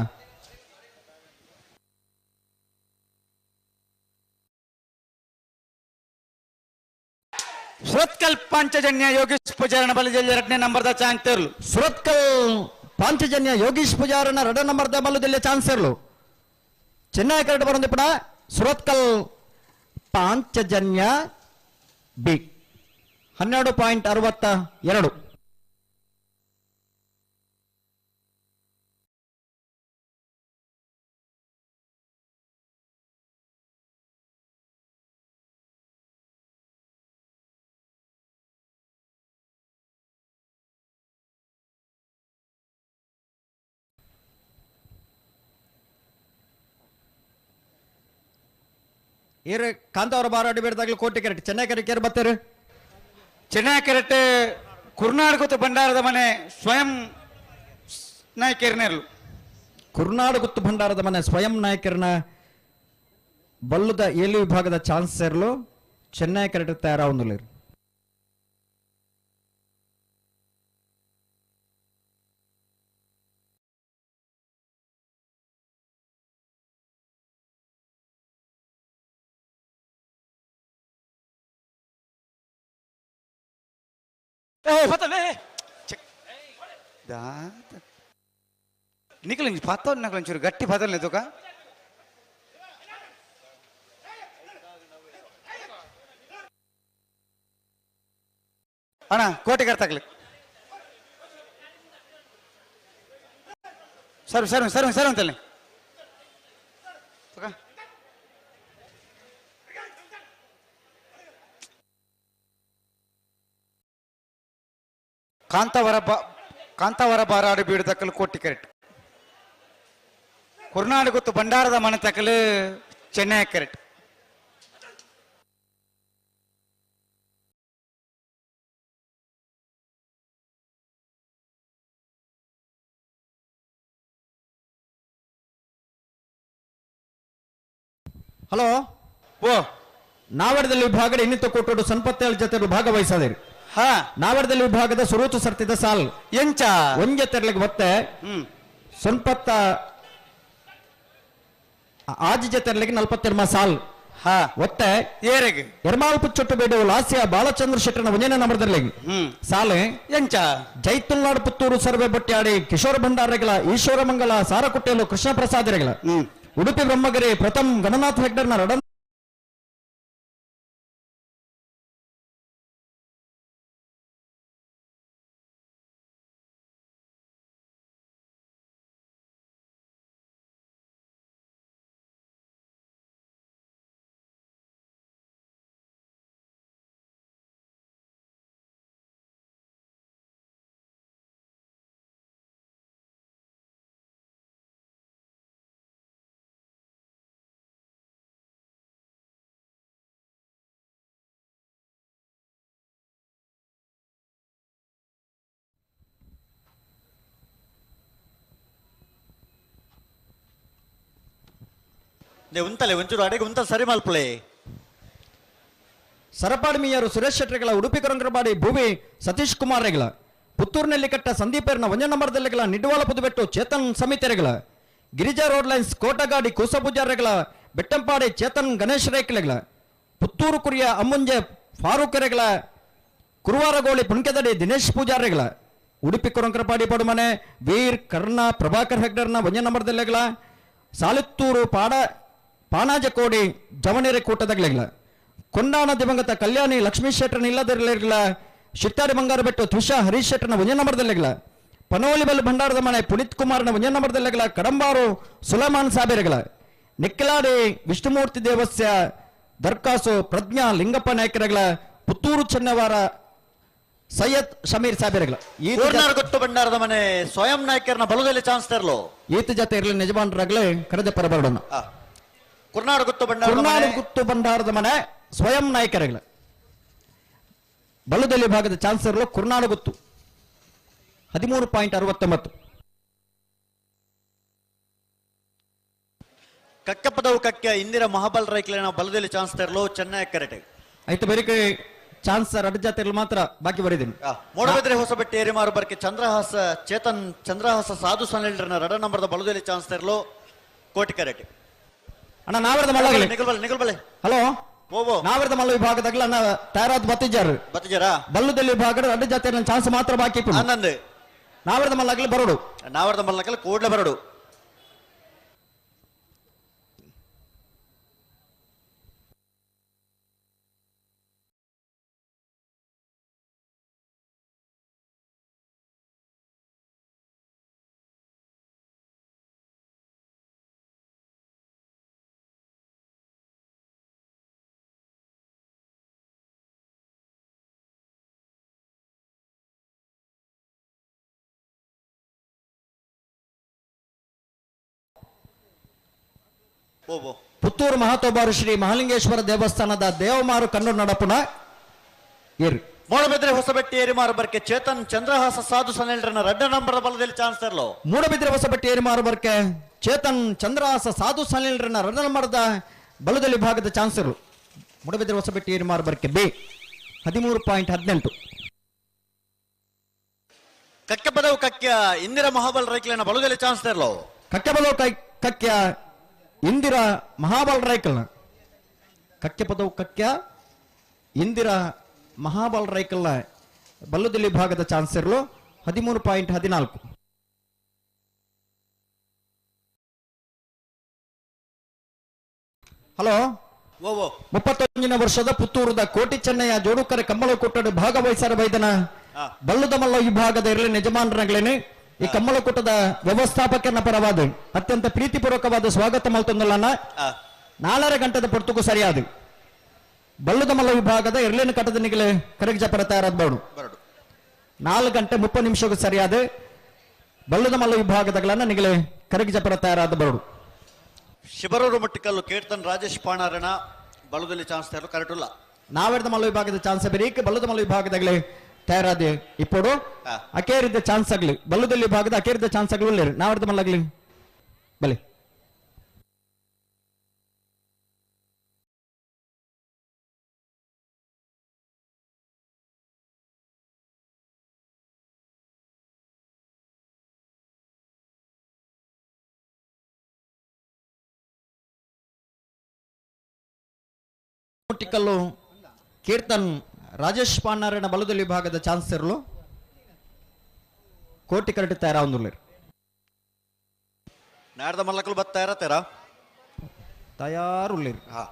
ಸುರತ್ಕಲ್ ಪಾಂಚಜನ್ಯ ಯೋಗೇಶ್ ಪೂಜಾರನ ಬಲದಲ್ಲಿ ಎರಡನೇ ನಂಬರ್ದ ಚಾನ್ಸ್ ತೇರ್ಲು. ಸುರತ್ಕಲ್ ಪಾಂಚಜನ್ಯ ಯೋಗೀಶ್ ಪೂಜಾರನ ಎರಡನೇ ನಂಬರ್ದ ಬಲದಲ್ಲಿ ಚಾನ್ಸ್ ಇರಲು ಚೆನ್ನೈ ಕರೆಕ್ಟ್ ಬರೋದು ಪಡ ಸುರತ್ಕಲ್ ಪಾಂಚಜನ್ಯ ಬಿ 12.62. ಏರು ಕಾಂತಾವರ ಬಾರಾಡಿ ಬೇಡದಾಗಲೂ ಕೋಟೆ ಕರೆಕ್ಟ್ ಚೆನ್ನೈ ಕರೆಕ್ಟ್ ಏರು ಬರ್ತಾರೆ? ಚೆನ್ನೈ ಕರೆಕ್ಟ್ ಕುರ್ನಾಡು ಭಂಡಾರದ ಮನೆ ಸ್ವಯಂ ನಾಯಕರನೇರ್ಲು. ಕುರ್ನಾಡು ಗುತ್ತು ಭಂಡಾರದ ಮನೆ ಸ್ವಯಂ ನಾಯಕರನ ಬಲ್ಲುದ ಏಳು ವಿಭಾಗದ ಚಾನ್ಸರ್ಲು ಚೆನ್ನೈ ಕರೆಕ್ಟ್ ತಯಾರಾವೊಂದುಲ್ಲೇರು. ನಿಕಲ್ ಪತ್ತೊಂದು ನಕಲು ಒಂಚೂರು ಗಟ್ಟಿ ಪತ್ತೊಂದು ತುಕ ಅಣ್ಣ ಕೋಟೆ ಕರ್ತಾಗ್ಲಿ sir sir sir sir ಅಂತಲ್ಲಿ ಕಾಂತಾವರ ಕಾಂತಾವರ ಬಾರಾಡು ಬೀಡು ತಕ್ಕಲು ಕೋಟಿ ಕರೆಕ್ಟ್ ಕುರ್ನಾಡು ಗೊತ್ತು ಭಂಡಾರದ ಮನೆ ತಕ್ಕಲು ಚೆನ್ನೈ ಕರೆಕ್ಟ್. ಹಲೋ ಓ ನಾವಡದಲ್ಲಿ ವಿಭಾಗದ ಇನ್ನಿತ ಕೊಟ್ಟೋಡು ಸಂಪತ್ತೇಳು ಜೊತೆ ಭಾಗವಹಿಸದಿರಿ. ಹಾ ನಾವಡದಲ್ಲಿ ವಿಭಾಗದ ಸುರೂತು ಸರ್ತಿದ ಸಾಲ್ ಎಂಚ ಒಂಜೆ ತೆರಳಿಗೆ ಒತ್ತೆ ಸೊನ್ಪತ್ತ ಆಜಿ ಜೊತೆರ್ಲಿಗೆ 42 ಸಾಲ್ ಹಾ ಒತ್ತೆ ಏರೆಗೆ ಎರ್ಮಾಲ್ ಪುಚ್ಚೊಟ್ಟು ಬೇಡು ಲಾಸ್ಯ ಬಾಲಚಂದ್ರ ಶೆಟ್ಟರ್ನ ಒಂಜನೇ ನಂಬರ್ದಲ್ಲಿ ಸಾಲೆ ಎಂಚ ಜೈತುಲ್ನಾಡು ಪುತ್ತೂರು ಸರ್ವೆ ಬಟ್ಯಾಡಿ ಕಿಶೋರ್ ಭಂಡಾರಗಳ ಈಶ್ವರ ಮಂಗಲ ಸಾರಕುಟ್ಟೇಲು ಕೃಷ್ಣ ಪ್ರಸಾದರೆಗಳ ಉಡುಪಿ ಬ್ರಹ್ಮಗಿರಿ ಪ್ರಥಮ್ ಗಣನಾಥ್ ಹೆಗ್ಡರ್ನ ರಡನ್ ಉಂತಲೆ ಒಂಚೂರು ಅಡೆಗೆ ಉಂತ ಸರಿ ಮಲ್ಪಲೆ. ಸರಪಾಡಿ ಮೀಯರು ಸುರೇಶ್ ಶೆಟ್ಟರ್ಗಳ ಉಡುಪಿ ಕೊರಂಗರಬಾಡಿ ಭೂವಿ ಸತೀಶ್ ಕುಮಾರ್ ರೆಗಳ ಪುತ್ತೂರಿನಲ್ಲಿ ಕಟ್ಟ ಸಂದೀಪರ್ನ ಒಂಜ ನಂಬರ್ದಲ್ಲಿಗಳ ನಿಡ್ವಾಲ ಪುದುಬೆಟ್ಟು ಚೇತನ್ ಸಮಿತಿರೆಗಳ ಗಿರಿಜಾ ರೋಡ್ ಲೈನ್ಸ್ ಕೋಟಗಾಡಿ ಕೂಸಪೂಜಾರೆಗಳ ಬೆಟ್ಟಂಪಾಡಿ ಚೇತನ್ ಗಣೇಶ್ ರೇಕ್ಲೆಗಳ ಪುತ್ತೂರು ಕುರಿಯ ಅಮ್ಮುಂಜೆ ಫಾರೂಕ್ ರೆಗಳ ಕುರುವಾರಗೋಳಿ ಪುಣ್ಕೆದಡಿ ದಿನೇಶ್ ಪೂಜಾರೆಗಳ ಉಡುಪಿ ಕೊರಂಕರಪಾಡಿ ಪಡುಮನೆ ವೀರ್ ಕರ್ಣ ಪ್ರಭಾಕರ್ ಹೆಗ್ಡರ್ನ ಒಂಜ ನಂಬರ್ದಲ್ಲಿಗಳ ಸಾಲಿತ್ತೂರು ಪಾಣಾಜಕೋಡಿ ಜವನೇರೆ ಕೂಟದಗ್ಲೆಗಳ ಕೊಂಡಾಣ ದಿವಂಗತ ಕಲ್ಯಾಣಿ ಲಕ್ಷ್ಮೀ ಶೆಟ್ಟರ್ನ ಇಲ್ಲದಿರಲಿಲ್ಲ ಶಿಟ್ಟಾರಿ ಬಂಗಾರಬೆಟ್ಟು ತ್ರಿಷಾ ಹರೀಶ್ ಶೆಟ್ಟರ್ನ ಒಂಜ ನಂಬರ್ದಲ್ಲಿಗಳ ಪನೋಲಿಬಲ್ ಭಂಡಾರದ ಮನೆ ಪುನೀತ್ ಕುಮಾರ್ನ ಒಂಜ ನಂಬರ್ದಲ್ಲಿಗಳ ಕಡಂಬಾರು ಸುಲಮಾನ್ ಸಾಬೇರೆಗಳ ನಿಕ್ಕಲಾಡಿ ವಿಷ್ಣುಮೂರ್ತಿ ದೇವಸ್ಯ ದರ್ಕಾಸು ಪ್ರಜ್ಞಾ ಲಿಂಗಪ್ಪ ನಾಯಕರಗಳ ಪುತ್ತೂರು ಚೆನ್ನವಾರ ಸೈಯದ್ ಶಮೀರ್ ಸಾಬೇರೆಗಳ ಗೊತ್ತು ಭಂಡಾರದ ಮನೆ ಸ್ವಯಂ ನಾಯಕರನ್ನ ಬಲದಲ್ಲಿ ಚಾನ್ಸ್ ತರಲು ಈತ ಜೊತೆ ಇರಲಿ ಯಜಮಾನರಾಗಲೇ ಕರೆದ ಪರಬರೋಣ. ಕುರ್ನಾಡು ಗುತ್ತು ಭಂಡಾರದ ಕುರ್ನಾಡು ಗುತ್ತು ಭಂಡಾರದ ಮನೆ ಸ್ವಯಂ ನಾಯಕರುಗಳ ಬಲದಲ್ಲಿ ಭಾಗದ ಚಾನ್ಸಲರ್ ಕುರ್ನಾಡು ಗುತ್ತು 13.69. ಕಕ್ಕಪದವು ಕಕ್ಕ ಇಂದಿರಾ ಮಹಾಬಲ್ ರೈಕ್ಲೇನ ಬಲದಲ್ಲಿ ಚಾನ್ಸ್ ತರಲು ಚೆನ್ನೈ ಕರೆಟೆ ಆಯ್ತು ಬೇರೆ ಚಾನ್ಸರ್ ಅಡ್ಡ ಜಾತಿಯಲ್ಲಿ ಮಾತ್ರ ಬಾಕಿ ಬರೀತೀನಿ. ಮೂಡಬಿದ್ರೆ ಹೊಸಬೆಟ್ಟಿ ಏರಿಮಾರು ಬರ್ಕೆ ಚಂದ್ರಹಾಸ ಚೇತನ್ ಚಂದ್ರಹಾಸ ಸಾಧು ಸನ್ನಿಲ್ರನ ರಡ ನಂಬರ್ದ ಬಲದಲ್ಲಿ ಚಾನ್ಸ್ ತರಲು ಕೋಟಿ ಕರೆಟೆ. ಅಣ್ಣ ನಾವರದ ಮಲ್ಲ ನಿಗಲ್ಬಲೆ ಹಲೋ ನಾವರದ ಮಲ್ಲ ವಿಭಾಗದಾಗಲ ಅಣ್ಣ ತಯಾರಾದ ಬತ್ತಿಜಾರು ಬತ್ತಿಜಾರಾ ಬಲ್ಲುದಲ್ಲಿ ವಿಭಾಗದ ಅಡ್ಡ ಜಾತಿಯ ಚಾನ್ಸ್ ಮಾತ್ರ ಬಾಕಿ. ಆನಂದ್ ನಾವರದ ಮಲ್ಲಗಲಿ ಬರೋಡು ನಾವರದ ಮಲ್ಲಗಲಿ ಕೂಡಲೇ ಬರೋಡು. ಪುತ್ತೂರು ಮಹಾತೋಬಾರು ಶ್ರೀ ಮಹಾಲಿಂಗೇಶ್ವರ ದೇವಸ್ಥಾನದ ದೇವಮಾರು ಕಣ್ಣು ನಡಪುಣ ಏರು ಮೂಡಬಿದ್ರೆ ಹೊಸಬೆಟ್ಟಿ ಏರಿಮಾರು ಬರ್ಕೆ ಚೇತನ್ ಚಂದ್ರಹಾಸ ಸಾಧು ಸನ್ನಿಲ್ರನ ರಡ್ಡ ನಂಬರ್ ಬಲದಲ್ಲಿ ಚಾನ್ಸ್ ತರಲು. ಮೂಡಬಿದ್ರೆ ಹೊಸಬೆಟ್ಟಿ ಏರಿಮಾರು ಬರ್ಕೆ ಚೇತನ್ ಚಂದ್ರಹಾಸ ಸಾಧು ಸನ್ನಿಲ್ರನ ರಡ್ಡ ನಂಬರ್ದ ಬಲದಲ್ಲಿ ಭಾಗದ ಚಾನ್ಸರು ಮೂಡಬಿದ್ರೆ ಹೊಸಬೆಟ್ಟಿ ಏರಿಮಾರು ಬರ್ಕೆ ಬಿ 13.18. ಕಕ್ಕೆಪದವು ಕಕ್ಯ ಇಂದಿರಾ ಮಹಾಬಲ್ ರೈಕ್ಲೇನ ಬಲದಲ್ಲಿ ಚಾನ್ಸ್ ತರಲು. ಕಕ್ಕೆಪದವು ಕಕ್ಯ ಇಂದಿರಾ ಮಹಾಬಲ್ ರೈಕಲ್ನ ಕಕ್ಕೆಪದವು ಕಕ್ಯ ಇಂದಿರಾ ಮಹಾಬಲ್ ರೈಕಲ್ನ ಬಲ್ಲುದಿಲ್ಲಿ ವಿಭಾಗದ ಚಾನ್ಸರ್ಲು 13.14. ಹಲೋ, 31ನೇ ವರ್ಷದ ಪುತ್ತೂರದ ಕೋಟಿ ಚೆನ್ನಯ್ಯ ಜೋಡುಕರೆ ಕಮ್ಮಲಕೂಟದ ಭಾಗವಹಿಸರ ಬೈದನ ಬಲ್ಲುದಮಲ್ಲ ವಿಭಾಗದ ಇರಲಿ ಯಜಮಾನರಗಳೇನೆ ಈ ಕಮ್ಮಲಕೂಟದ ವ್ಯವಸ್ಥಾಪಕನ ಪರವಾದ ಅತ್ಯಂತ ಪ್ರೀತಿಪೂರ್ವಕವಾದ ಸ್ವಾಗತ ಮಲ್ತೊಂದಲನ್ನ 4.5 ಗಂಟೆದ ಪೊರ್ತುಕು ಸರಿಯಾದ ಬಲ್ಲುದಮಲ್ಲ ವಿಭಾಗದ ಇರ್ಲೇನ ಕಟ್ಟದ ನಿಗಲೆ ಕರಗಜಪರ ತಯಾರಾದ 4 ಗಂಟೆ 30 ನಿಮಿಷಕ್ಕೂ ಸರಿಯಾದ ಬಲ್ಲುದಮಲ್ಲ ವಿಭಾಗದಗಳನ್ನ ನಿಗಲೆ ಕರಗಜಪರ ತಯಾರಾದ ಬರಡು. ಶಿಬರೂರು ಮಟ್ಟಿಕಲ್ಲು ಕೀರ್ತನ್ ರಾಜೇಶ್ ಪಾಣಾರಣ ಬಲದಲ್ಲಿ ಚಾನ್ಸ್ ತಯಾರು ಕರೆಕ್ಟ್. ನಾವೆರ್ದ ಮಲ್ಲ ವಿಭಾಗದ ಚಾನ್ಸ್ ಬೇರೆ ಬಲ್ಲದ ಮಲ್ಲ ವಿಭಾಗದಾಗಲೇ ತಯಾರಾದ ಇಪ್ಪಡು ಅಕೇರಿದ್ದ ಚಾನ್ಸ್ ಆಗಲಿ ಬಲ್ಲದಲ್ಲಿ ವಿಭಾಗದ ಅಕೇರಿದ್ದ ಚಾನ್ಸ್ ಆಗಲಿ ಉಳ್ಳೇರಿ ನಾವೆರ್ದ ಮಲ್ಲಾಗ್ಲಿ ಬಲೆ. ಟಿಕ್ಕಲ್ಲು ಕೀರ್ತನ್ ರಾಜೇಶ್ ಪಾಂಡಾರಣ ಬಲದಲ್ಲಿ ವಿಭಾಗದ ಚಾನ್ಸರ್ಲು ಕೋಟಿ ಕರಟಿ ತಯಾರಾವಂದುರ್ಲೇರು. ನಾಡ್ದ ಮಲ್ಲಕಲು ಬತ್ತ ತಯಾರ ತಯಾರುಳ್ಳೇರು. ಹಾ,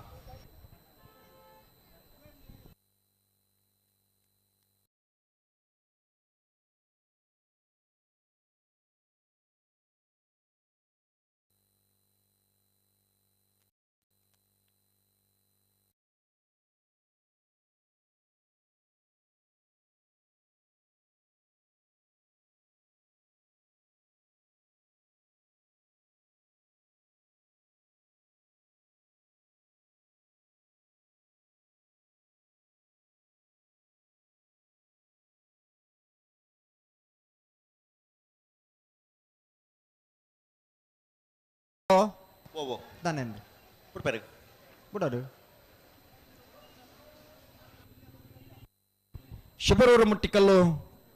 ಶಿಬರೂರು ಮುಟ್ಟಿಕಲ್ಲು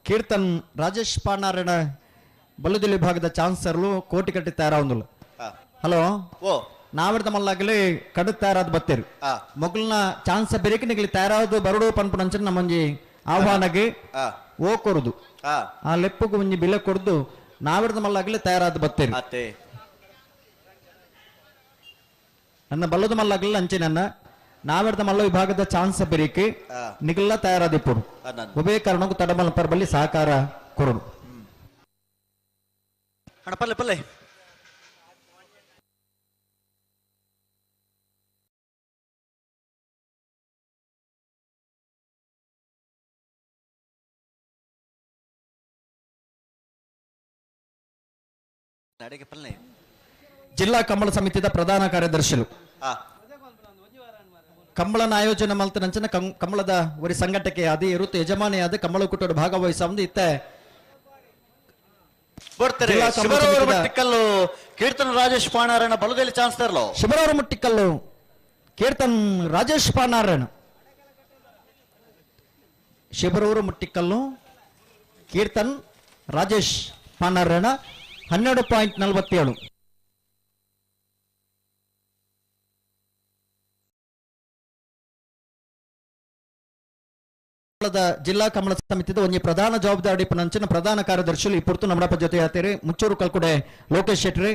ಕೀರ್ತನ್ ರಾಜೇಶ್ ಪಾಂಡಾರಣ ಬಲ್ಲದಲ್ಲಿ ವಿಭಾಗದ ಚಾನ್ಸರ್ಲು ಕೋಟಿ ಕಟ್ಟಿ ತಯಾರಾವಂದುಲ್ಲ. ಹಲೋ, ನಾವೆರ್ದ ಮಲ್ಲಾಗಲಿ ಕಡು ತಯಾರಾದ ಬತ್ತೇರು ಮೊಗಲ್ನ ಚಾನ್ಸ್ ಬೆರಿಕೆ ನಿಗಲಿ ತಯಾರಾದ ಬರಡು ಪನ್ಪು ನಂಚನ ನಮ್ಮೊಂಜಿ ಆಹ್ವಾನಗೆ ಓ ಕೊರುದು ಆ ಲೆಪ್ಪುಗು ಒಂಜಿ ಬಿಲೆ ಕೊರ್ದು ನಾವೆರ್ದ ಮಲ್ಲಾಗಲಿ ತಯಾರಾದ ಬತ್ತೇರು. ನನ್ನ ಬಲ್ಲದ ಮಲ್ಲಾಗಲಿಲ್ಲ ಅಂಚೆ ನನ್ನ ನಾವೆರ್ದ ಮಲ್ಲ ವಿಭಾಗದ ಚಾನ್ಸ್ ಬೆರಿಕೆ ನಿಗಲ್ಲ ತಯಾರಾದಿಪ್ಪುಡು ಉಭಯ ಕಾರಣಕ್ಕೂ ತಡಮಲ್ ಪರ್ಬಲ್ಲಿ ಸಹಕಾರ ಕೊರಡು. ಪಲ್ಲೆ ಪಲ್ಲೆ ಜಿಲ್ಲಾ ಕಂಬಳ ಸಮಿತಿಯ ಪ್ರಧಾನ ಕಾರ್ಯದರ್ಶಿಗಳು ಕಂಬಳನ ಆಯೋಜನೆ ಮಲ್ತನಂಚನ ಕಂಬಳದ ಒರಿ ಸಂಘಟಕೆ ಅದೇ ಇರುತ್ತೆ ಯಜಮಾನಿಯಾದ ಕಂಬಳ ಕೂಟದ ಭಾಗವಹಿಸ ಒಂದು ಇತ್ತೆ ಕೀರ್ತನ್ ರಾಜೇಶ್ ಪಾಣಾರಣ ಬಲದಲ್ಲಿ ಚಾನ್ಸ್ ತರಲೋ. ಶಿಬರೂರು ಮುಟ್ಟಿಕಲ್ಲು ಕೀರ್ತನ್ ರಾಜೇಶ್ ಪಾಣಾರಣ ಶಿಬರೂರು ಮುಟ್ಟಿಕಲ್ಲು ಕೀರ್ತನ್ ರಾಜೇಶ್ ಪಾಣಾರಣ 12.47. ಜಿಲ್ಲಾ ಕಮಲ ಸಮಿತಿದ ಒಂಜಿ ಪ್ರಧಾನ ಜವಾಬ್ದಾರಿ ಪನಂಚಿನ ಪ್ರಧಾನ ಕಾರ್ಯದರ್ಶಿಲು ಈ ಪುರ್ತು ನಮ್ಮಡಪ್ಪ ಜೊತೆ ಆತೇರಿ ಮುಚ್ಚೂರು ಕಲ್ಕುಡೆ ಲೋಕೇಶ್ ಶೆಟ್ಟಿ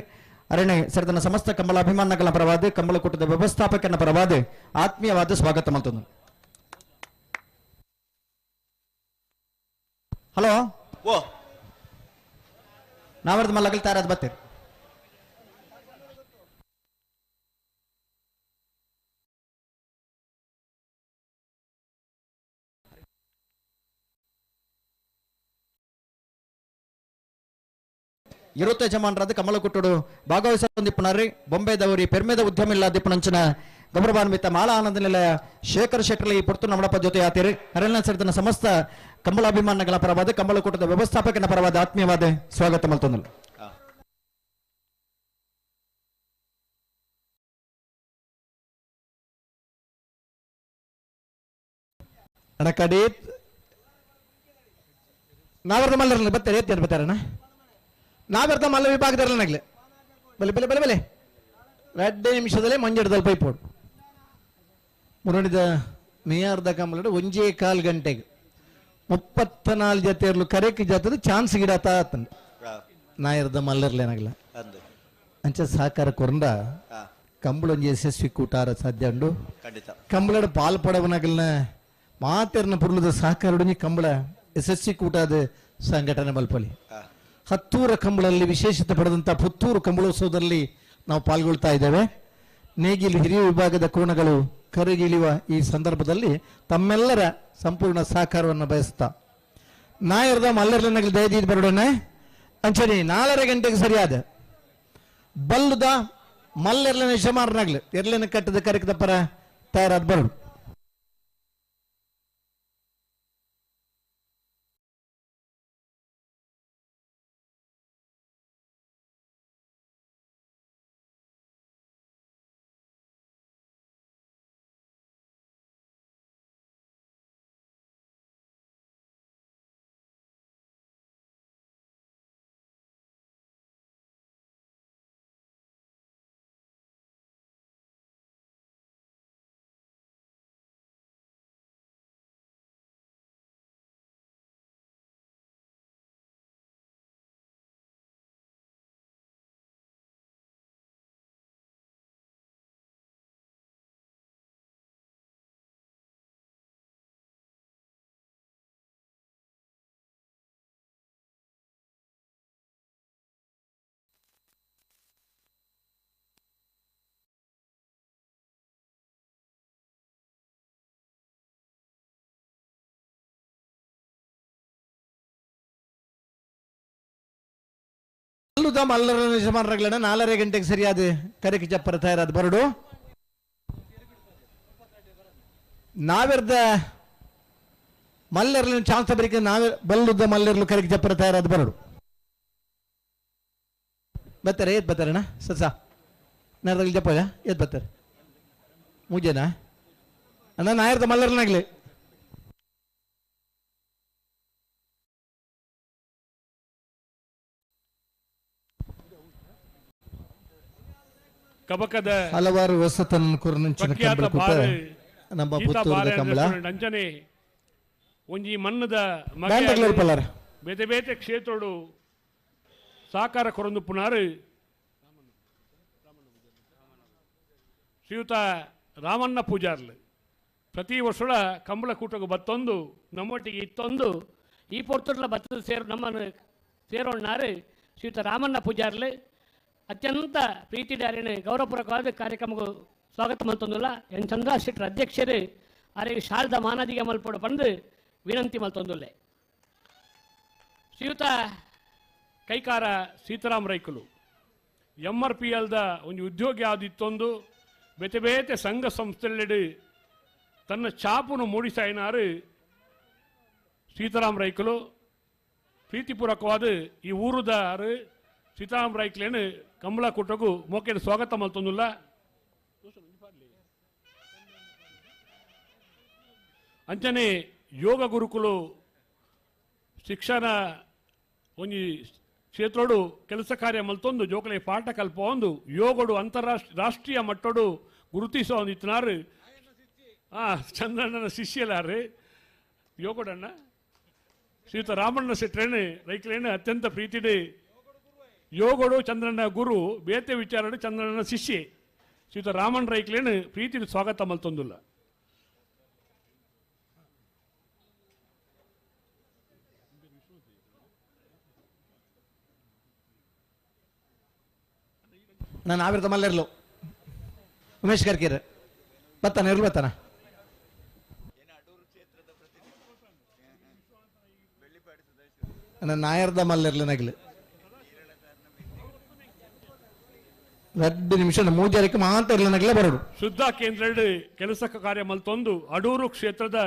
ಅರಣೆ ಸರಿದನ ಸಮಸ್ತ ಕಮಲ ಅಭಿಮಾನಗಳ ಪರವಾದ ಕಮಲಕೂಟದ ವ್ಯವಸ್ಥಾಪಕನ ಪರವಾದ ಆತ್ಮೀಯವಾದ ಸ್ವಾಗತ ಮಾಡ್ತಂದು. ಹಲೋ, ನಾವರ್ದ ಮಲ್ಲಗಲ್ ತಯಾರಾದ ಬತ್ತೀರಿ. ಇರುತ್ತೆ ಯಜಮಾನರಾದ ಕಮಲಕುಟ್ಟುಡು ಭಾಗವಹಿಸಿಪುನಾರಿ ಬೊಂಬೆದವರಿ ಪೆರ್ಮೆದ ಉದ್ಯಮ ಇಲ್ಲ ದಿಪ್ಪನಂಚಿನ ಗೌರವಾನ್ವಿತ ಮಾಲಾ ಆನಂದ ನಿಲಯ ಶೇಖರ್ ಶೆಟ್ಟರ್ಲಿ ಈ ಪುರ್ತು ನಮ್ಮಡಪ್ಪ ಜೊತೆ ಆತೀರಿ. ಹರಣ್ಯ ಸರಿತನ ಸಮಸ್ತ ಕಂಬಳಾಭಿಮಾನಗಳ ಪರವಾದ ಕಂಬಳಕೂಟದ ವ್ಯವಸ್ಥಾಪಕನ ಪರವಾದ ಆತ್ಮೀಯವಾದ ಸ್ವಾಗತ ಮಲ್ತೊಂದಲು. ಕಡೆ ನಾವರ್ದ ಮಲ್ಲರಲ್ಲಿ ಬರ್ತಾರೆ ಎತ್ತಿ ಬರ್ತಾರಣ್ಣ. ನಾವೆರ್ದ ಮಲ್ಲ ವಿಭಾಗದಲ್ಲನಾಗ್ಲೆ ಬಲೆ ಬಲೆ ಬಲೆ ಬಲೆ 2 ನಿಮಿಷದಲ್ಲೇ ಮಂಜಡದಲ್ಲಿ ಪೈಪೋಡು ಮುರಣಿದ ಮೇಯಾರ್ದ ಕಂಬಳಡು 1.25 ಗಂಟೆಗೆ 34 ಜತೆಯರ್ಲು ಕರೆಕ್ ಜಾತದ ಚಾನ್ಸ್ ಗಿಡ ತಾತಂಡ್ ನಾಯರ್ದ ಮಲ್ಲರ್ಲೇನಾಗಲ ಅಂದು. ಅಂಚ ಸಹಕಾರ ಕೊರಂಡ ಕಂಬಳೊಂಜಿ ಯಶಸ್ವಿ ಕೂಟಾರ ಸಾಧ್ಯ ಉಂಡು. ಖಂಡಿತ. ಕಂಬಳಡ ಪಾಲ್ ಪಡವನಾಗಲ್ನ ಮಾತೆರ್ನ ಪುರ್ಲದ ಸಹಕಾರಡೊಂಜಿ ಕಂಬಳ ಯಶಸ್ವಿ ಕೂಟಾದ ಸಂಘಟನೆ ಮಲ್ಪಲಿ. ಹತ್ತೂರ ಕಂಬಳಲ್ಲಿ ವಿಶೇಷತೆ ಪಡೆದಂಥ ಪುತ್ತೂರು ಕಂಬಳೋತ್ಸವದಲ್ಲಿ ನಾವು ಪಾಲ್ಗೊಳ್ತಾ ಇದ್ದೇವೆ. ನೇಗಿಲು ಹಿರಿಯ ವಿಭಾಗದ ಕೋಣಗಳು ಕರೆಗಿಳಿಯುವ ಈ ಸಂದರ್ಭದಲ್ಲಿ ತಮ್ಮೆಲ್ಲರ ಸಂಪೂರ್ಣ ಸಹಕಾರವನ್ನು ಬಯಸ್ತಾ ನಾಯರ್ದ ಮಲ್ಲರ್ಲನಗಲಿ ದಯದೀದ್ ಬರೋಣ. ಅಂಚನೆ 4:30 ಗಂಟೆಗೆ ಸರಿಯಾದ ಬಲ್ಲುದ ಮಲ್ಲೆರ್ಲನ ಯಜಮಾನನಾಗ್ಲಿ ಎರ್ಲೆನ ಕಟ್ಟದ ಕರೆಕದ ಪರ ತಯಾರಾದ ಬರೋಡು. ಮಲ್ಲರ ಯಜಮಾನರಾಗ್ಲಣ 4:30 ಗಂಟೆಗೆ ಸರಿಯಾದ ಕರೆಕ್ ಚಪ್ಪರ ತಯಾರಾದ ಬರಡು. ನಾವೆರ್ದ ಮಲ್ಲೆರ್ಲು ಚಾನ್ಸ್ ಬರಿಕೆ ನಾವೇ ಬಲ್ಲುದ ಮಲ್ಲೆರ್ಲು ಕರೆಕ್ ಚಪ್ಪರ ತಯಾರಾದ ಬರಡು. ಬರ್ತಾರೆ ಏತ್ ಬರ್ತಾರಣ್ಣ ಸಸ ನಾರ್ದಲ್ಲಿ ಜಪ್ಪ ಏತ್ ಬರ್ತಾರೆ ಮೂಜನಾ ಅಣ್ಣ ನಾಯರ್ದ ಮಲ್ಲರ್ನಾಗ್ಲಿ. ಕಬಕದ ಹಲವಾರು ಹೊಸತನ ಕುರನಂಚಿನ ಪ್ರಖ್ಯಾತ ಕಂಬಳ ಕೂಟ ಬಾರೆ ನಮ್ಮ ಗೀತಾ ಪುತ್ತೂರದ ಬಾರೆ ಕಂಬಳ. ರೆಸ್ಟೋರೆಂಟ್ ಅಂಚನೆ ಒಂಜಿ ಮಣ್ಣದ ಬ್ಯಾಂಡ್ಗಳು ಇರ್ಪಲ್ಲಾರ. ಬೇತೆ ಬೇತೆ ಕ್ಷೇತ್ರಡು ಸಾಕಾರ ಕೊರೊಂದು ಪುನಾರು ಶ್ರೀಯುತ ರಾಮಣ್ಣ ಪೂಜಾರ್ಲು ಪ್ರತಿ ವರ್ಷದ ಕಂಬಳ ಕೂಟకు ಬತ್ತೊಂದು ನಮ್ಮೊಟ್ಟಿಗೆ ಇತ್ತೊಂದು ಈ ಪೊರ್ತುಡ್ಲ ಬತ್ತದ ಸೇರು ನಮ್ಮನ್ನು ಸೇರೋಣ್ಣಾರು ಶ್ರೀಯುತ ರಾಮಣ್ಣ ಪೂಜಾರ್ಲು ಅತ್ಯಂತ ಪ್ರೀತಿದಾರಿನ ಗೌರವಪೂರ್ವಕವಾದ ಕಾರ್ಯಕ್ರಮಕ್ಕೂ ಸ್ವಾಗತ ಮಲ್ತೊಂದುಲ್ಲ. ಎನ್ ಚಂದ್ರ ಶೆಟ್ಟರ್ ಅಧ್ಯಕ್ಷರು ಅರೆಗೆ ಶಾರದಾ ಮಾನಾದಿಗೆ ಮಲ್ಪೋಡು ಪಂದು ವಿನಂತಿ ಮಲ್ತೊಂದುಲ್ಲೆ. ಶ್ರೀಯುತ ಕೈಕಾರ ಸೀತಾರಾಮ್ ರೈಕುಲು ಎಂ ಆರ್ ಪಿ ಎಲ್ದ ಒಂದು ಉದ್ಯೋಗಿ ಆದಿತ್ತೊಂದು ಬೇತೆ ಬೇತೆ ಸಂಘ ಸಂಸ್ಥೆಲೆಡು ತನ್ನ ಛಾಪುನು ಮೂಡಿಸಾಯಿನಾರು ಸೀತಾರಾಮ್ ರೈಕುಲು. ಪ್ರೀತಿಪೂರ್ವಕವಾದ ಈ ಊರುದಾರು ಸೀತಾರಾಮ್ ರೈಕ್ಲೇನು ಕಂಬಳ ಕೂಟಕ್ಕೂ ಮೋಕೆಡ್ ಸ್ವಾಗತ ಮಲ್ತೊಂದುಲ್ಲ. ಅಂಚನೆ ಯೋಗ ಗುರುಕುಲು ಶಿಕ್ಷಣ ಒಂಜಿ ಕ್ಷೇತ್ರೋಡು ಕೆಲಸ ಕಾರ್ಯ ಮಲ್ತೊಂದು ಜೋಕಲೆ ಪಾಠ ಕಲ್ಪ ಒಂದು ಯೋಗಡು ಅಂತಾರಾಷ್ಟ್ರ ರಾಷ್ಟ್ರೀಯ ಮಟ್ಟೋಡು ಗುರುತಿಸೋ ಒಂದು ಇತ್ತನಾರು ಚಂದ್ರಣ್ಣನ ಶಿಷ್ಯಲಾರು ಯೋಗಡಣ್ಣ ಶ್ರೀಯುತ ರಾಮಣ್ಣ ಶೆಟ್ರೇನು ರೈಕ್ಲೇನು ಅತ್ಯಂತ ಪ್ರೀತಿಡಿ ಯೋಗಡು ಚಂದ್ರಣ್ಣ ಗುರು ಬೇತೆ ವಿಚಾರಡು ಚಂದ್ರಣ್ಣನ ಶಿಷ್ಯೆ ಶ್ರೀಯುತ ರಾಮಣ್ಣ ರೈಕ್ಲೇನು ಪ್ರೀತಿ ಸ್ವಾಗತ ಮಲ್ತೊಂದುಲ್ಲ. ನಾನು ಆವಿರ್ದ ಮಲ್ಲೆರ್ಲು ಉಮೇಶ್ ಕರ್ಕೀರ್ ಬತ್ತಾನ ಇರ್ಲು ಬತ್ತಾನ. ನನ್ನ ನಾಯರ್ದ ಮಲ್ಲೆರ್ಲು ನಗಲು 2 ನಿಮಿಷ ಮೂಜಾರಕ್ಕೆ ಮಾತ್ರ ನಗಲೇ ಬರೋಡು. ಶುದ್ಧ ಕೇಂದ್ರ ಕೆಲಸ ಕಾರ್ಯ ಮಲ್ತೊಂದು ಅಡೂರು ಕ್ಷೇತ್ರದ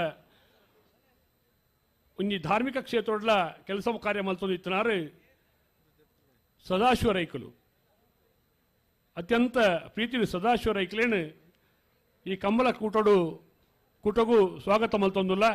ಒಂಜಿ ಧಾರ್ಮಿಕ ಕ್ಷೇತ್ರಡ್ಲ ಕೆಲಸ ಕಾರ್ಯ ಮಲ್ತೊಂದು ಇತ್ತನಾರು ಸದಾಶಿವ ರೈಕುಲು. ಅತ್ಯಂತ ಪ್ರೀತಿ ಸದಾಶಿವ ರೈಕುಲೇನು ಈ ಕಂಬಳ ಕೂಟಡು ಕೂಟಗೂ ಸ್ವಾಗತ ಮಲ್ತೊಂದುಲ್ಲ.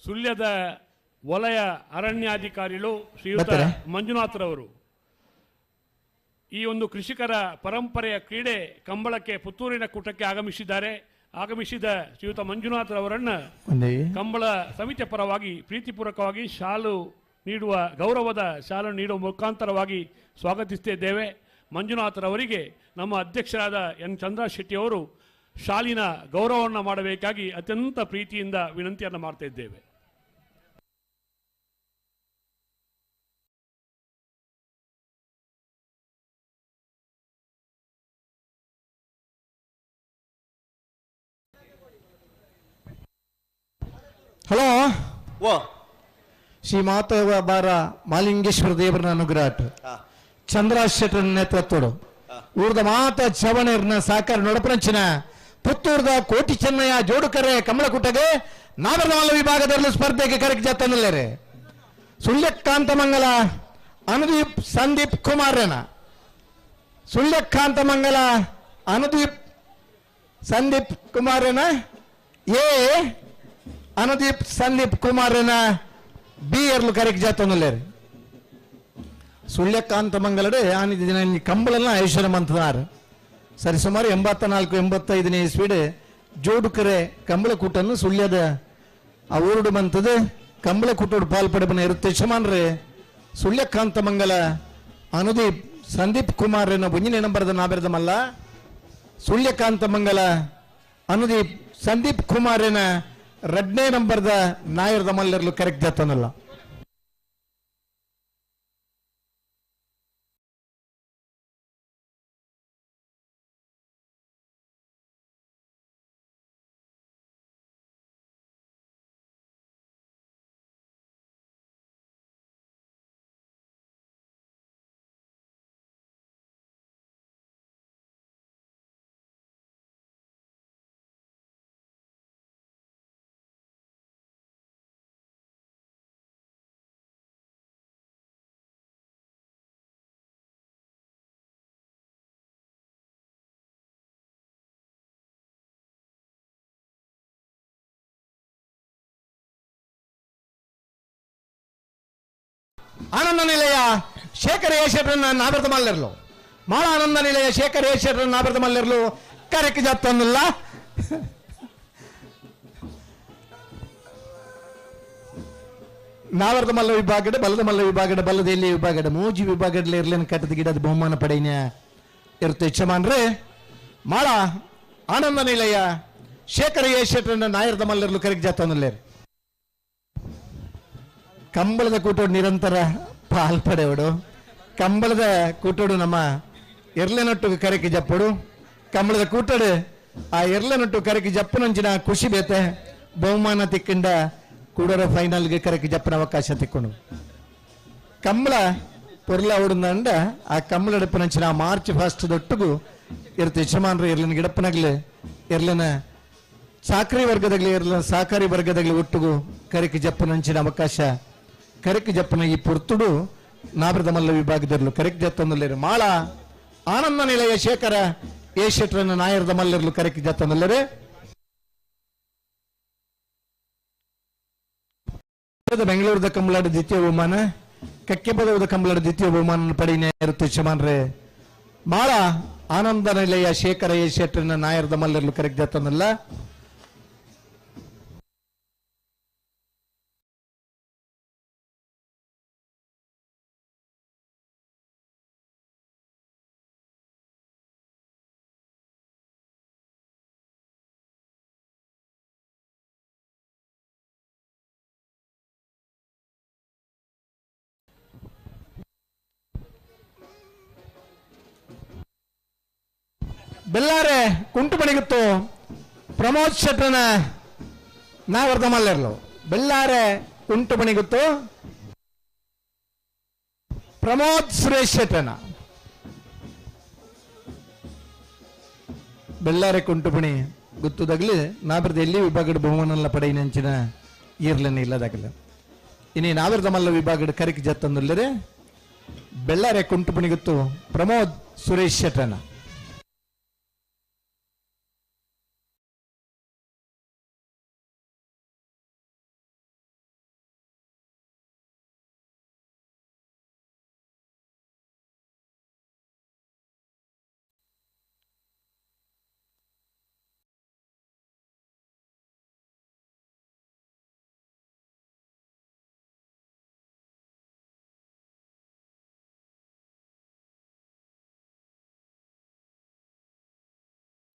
ಸುಳ್ಯದ ವಲಯ ಅರಣ್ಯಾಧಿಕಾರಿಗಳು ಶ್ರೀಯುತ ಮಂಜುನಾಥ್ರವರು ಈ ಒಂದು ಕೃಷಿಕರ ಪರಂಪರೆಯ ಕ್ರೀಡೆ ಕಂಬಳಕ್ಕೆ ಪುತ್ತೂರಿನ ಕೂಟಕ್ಕೆ ಆಗಮಿಸಿದ್ದಾರೆ. ಆಗಮಿಸಿದ ಶ್ರೀಯುತ ಮಂಜುನಾಥ್ರವರನ್ನು ಕಂಬಳ ಸಮಿತಿಯ ಪರವಾಗಿ ಪ್ರೀತಿಪೂರ್ವಕವಾಗಿ ಶಾಲು ನೀಡುವ ಗೌರವದ ಶಾಲು ನೀಡುವ ಮುಖಾಂತರವಾಗಿ ಸ್ವಾಗತಿಸುತ್ತಿದ್ದೇವೆ. ಮಂಜುನಾಥ್ರವರಿಗೆ ನಮ್ಮ ಅಧ್ಯಕ್ಷರಾದ ಎನ್ ಚಂದ್ರ ಶೆಟ್ಟಿಯವರು ಶಾಲಿನ ಗೌರವವನ್ನು ಮಾಡಬೇಕಾಗಿ ಅತ್ಯಂತ ಪ್ರೀತಿಯಿಂದ ವಿನಂತಿಯನ್ನು ಮಾಡ್ತಾ ಇದ್ದೇವೆ. ಹಲೋ ಓ ಶ್ರೀ ಮಾತವ ಬಾರ ಮಾಲಿಂಗೇಶ್ವರ ದೇವರನ ಅನುಗ್ರಹ ಚಂದ್ರ ಶೆಟ್ಟರ ನೇತೃತ್ವಡು ಊರ್ದ ಮಾತ ಚವಣರ್ನ ಸಾಕಾರ ನೊಡಪನಂಚಿನ ಪುತ್ತೂರ್ದ ಕೋಟಿ ಚೆನ್ನಯ್ಯ ಜೋಡುಕರೆ ಕಮಲಕುಟಗೆ ನಾಗರಮಲ್ಲ ವಿಭಾಗದಲ್ಲಿ ಸ್ಪರ್ಧೆಗೆ ಕರೆಕ್ ಜತ್ತನಲ್ಲೇರೆ ಸುಳ್ಯಕಾಂತ ಮಂಗಲ ಅನುದೀಪ್ ಸಂದೀಪ್ ಕುಮಾರನ ಸುಳ್ಯಕಾಂತ ಮಂಗಲ ಅನುದೀಪ್ ಸಂದೀಪ್ ಕುಮಾರನ ಎ ಅನುದೀಪ್ ಸಂದೀಪ್ ಕುಮಾರನ ಬಿ ಎರ್ಲು ಕರೆಕ್ ಜಾತನಲ್ಲೇರಿ ಸುಳ್ಯಕಾಂತ ಮಂಗಲಡೆ ಆನಿದ ಕಂಬಳನ್ನ ಐಶ್ವರ್ಯ ಮಂತದಾರ್ ಸರಿ ಸುಮಾರು 84 85ನೇ ಇಸ್ವಿಡ್ ಜೋಡುಕರೆ ಕಂಬಳಕೂಟನ್ನು ಸುಳ್ಯದ ಆ ಊರುಡು ಮಂತದ ಕಂಬಳಕೂಟೋಡು ಪಾಲ್ಪಡಬನ ಇರುತ್ತೆ ಯಜಮಾನ್ರೆ ಸುಳ್ಯಕಾಂತ ಮಂಗಲ ಅನುದೀಪ್ ಸಂದೀಪ್ ಕುಮಾರ್ ಎನ್ನ ಒಂಜನೇ ನಂಬರ್ದ ನಾಬೆರದ ಮಲ್ಲ ಸುಳ್ಯಕಾಂತ ಮಂಗಲ ಅನುದೀಪ್ ಸಂದೀಪ್ ಕುಮಾರ್ ಎನ್ನ ರಡ್ನೇ ನಂಬರ್ದ ನಾಯರ್ದ ಮಲ್ಲರ್ಲು ಕರೆಕ್ಟ್ ಜಾತನಲ್ಲ. ಆನಂದ ನಿಲಯ ಶೇಖರ ಏಷರನ್ನ ನಾಬರ್ದ ಮಲ್ಲರ್ಲು ಮಾಳ ಆನಂದ ನಿಲಯ ಶೇಖರ ಏಷರನ್ನ ನಾಬರ್ದ ಮಲ್ಲರ್ಲು ಕರೆಕ್ ಜಾತನ್ನುಲ್ಲ ನಾವರ್ದ ಮಲ್ಲ ವಿಭಾಗದ ಬಲದ ಮಲ್ಲ ವಿಭಾಗದ ಬಲದ ಎಲ್ಲಿ ವಿಭಾಗದ ಮೂಜಿ ವಿಭಾಗದಲ್ಲಿ ಇರ್ಲೇನು ಕಟ್ಟದ ಗಿಡದ ಬಹುಮಾನ ಪಡೆಯ ಇರುತ್ತೆ ಯಜಮಾನ್ರೆ ಮಾಳ ಆನಂದ ನಿಲಯ ಶೇಖರ ಏಷರನ್ನ ನಾಯರ್ದ ಮಲ್ಲರ್ಲು ಕರೆಕ್ ಜಾತನ್ನುಲ್ಲೇರು ಕಂಬಳದ ಕೂಟೋಡು ನಿರಂತರ ಪಾಲ್ಪಡೆವಡು ಕಂಬಳದ ಕೂಟೋಡು ನಮ್ಮ ಎರ್ಲೆನೊಟ್ಟು ಕರೆಕಿ ಜಪ್ಪಡು ಕಂಬಳದ ಕೂಟಡು ಆ ಎರ್ಲೆನೊಟ್ಟು ಕರೆಕಿ ಜಪ್ಪನಂಚಿನ ಖುಷಿ ಬೇತೆ ಬಹುಮಾನ ತಿಕ್ಕಂಡ ಕೂಡರ ಫೈನಲ್ಗೆ ಕರೆಕಿ ಜಪ್ಪನ ಅವಕಾಶ ತಿಕ್ಕೊಂಡು ಕಂಬಳ ಪೊರ್ಲ ಓಡುಂದಂಡ ಆ ಕಂಬಳ ಎಡಪನಂಚಿನ ಮಾರ್ಚ್ ಫಸ್ಟ್ ದೊಟ್ಟುಗು ಇರ್ತ ಯಜಮಾನ್ರು ಎರ್ಲಿನ ಗಿಡಪ್ಪನಾಗ್ಲಿ ಎರ್ಲಿನ ಚಾಕ್ರಿ ವರ್ಗದಾಗಲಿ ಇರಲಿಲ್ಲ ಸಹಕಾರಿ ವರ್ಗದಾಗಲಿ ಒಟ್ಟುಗು ಕರೆಕಿ ಜಪ್ಪನಂಚಿನ ಅವಕಾಶ ಕರೆಕ್ ಜಪ್ಪನ ಈ ಪುರ್ತುಡು ನಾಬ್ರದ ಮಲ್ಲ ವಿಭಾಗದಿರಲು ಕರೆಕ್ ಜತ್ತಂದಲ್ಲೇರು ಮಾಳ ಆನಂದ ನಿಲಯ ಶೇಖರ ಎ ಶೆಟ್ರನ್ನ ನಾಯರದ ಮಲ್ಲರ್ಲು ಕರೆಕ್ ಜತ್ತಂದಲ್ಲರೆ ಬೆಂಗಳೂರದ ಕಂಬಳಾಡು ದ್ವಿತೀಯ ಬಹುಮಾನ ಕಕ್ಕೆಪದವದ ಕಂಬಳಾಡು ದ್ವಿತೀಯ ಬಹುಮಾನ ಪಡಿನೇ ಇರುತ್ತೆ ಯಜಮಾನ್ರೆ ಮಾಳ ಆನಂದ ನಿಲಯ ಶೇಖರ ಎ ಶೆಟ್ರನ್ನ ನಾಯರದ ಮಲ್ಲರ್ಲು ಕರೆಕ್ ಜತ್ತಂದಲ್ಲ. ಬೆಲ್ಲಾರೆ ಕುಂಟು ಬಣಿಗುತ್ತು ಪ್ರಮೋದ್ ಶೆಟ್ರನ ನಾವರ್ಧ ಮಲ್ಲರ್ಲು ಬೆಲ್ಲಾರೆ ಕುಂಟು ಬಣಿಗುತ್ತು ಪ್ರಮೋದ್ ಸುರೇಶ್ ಶೆಟ್ರನ ಬೆಲ್ಲಾರೆ ಕುಂಟುಪಣಿ ಗುತ್ತುದಾಗಲಿ ನಾಬ್ರದ ಎಲ್ಲಿ ವಿಭಾಗದ ಬಹುಮಾನಲ್ಲ ಪಡೆಯಿನಂಚಿನ ಈರ್ಲನೆ ಇಲ್ಲದಾಗಲ ಇನಿ ನಾವರ್ಧ ಮಲ್ಲ ವಿಭಾಗದ ಕರಿಕ್ ಜತ್ತಂದುಲ್ಲರೆ ಬೆಳ್ಳಾರೆ ಕುಂಟುಪಣಿ ಗುತ್ತು ಪ್ರಮೋದ್ ಸುರೇಶ್ ಶೆಟ್ರನ.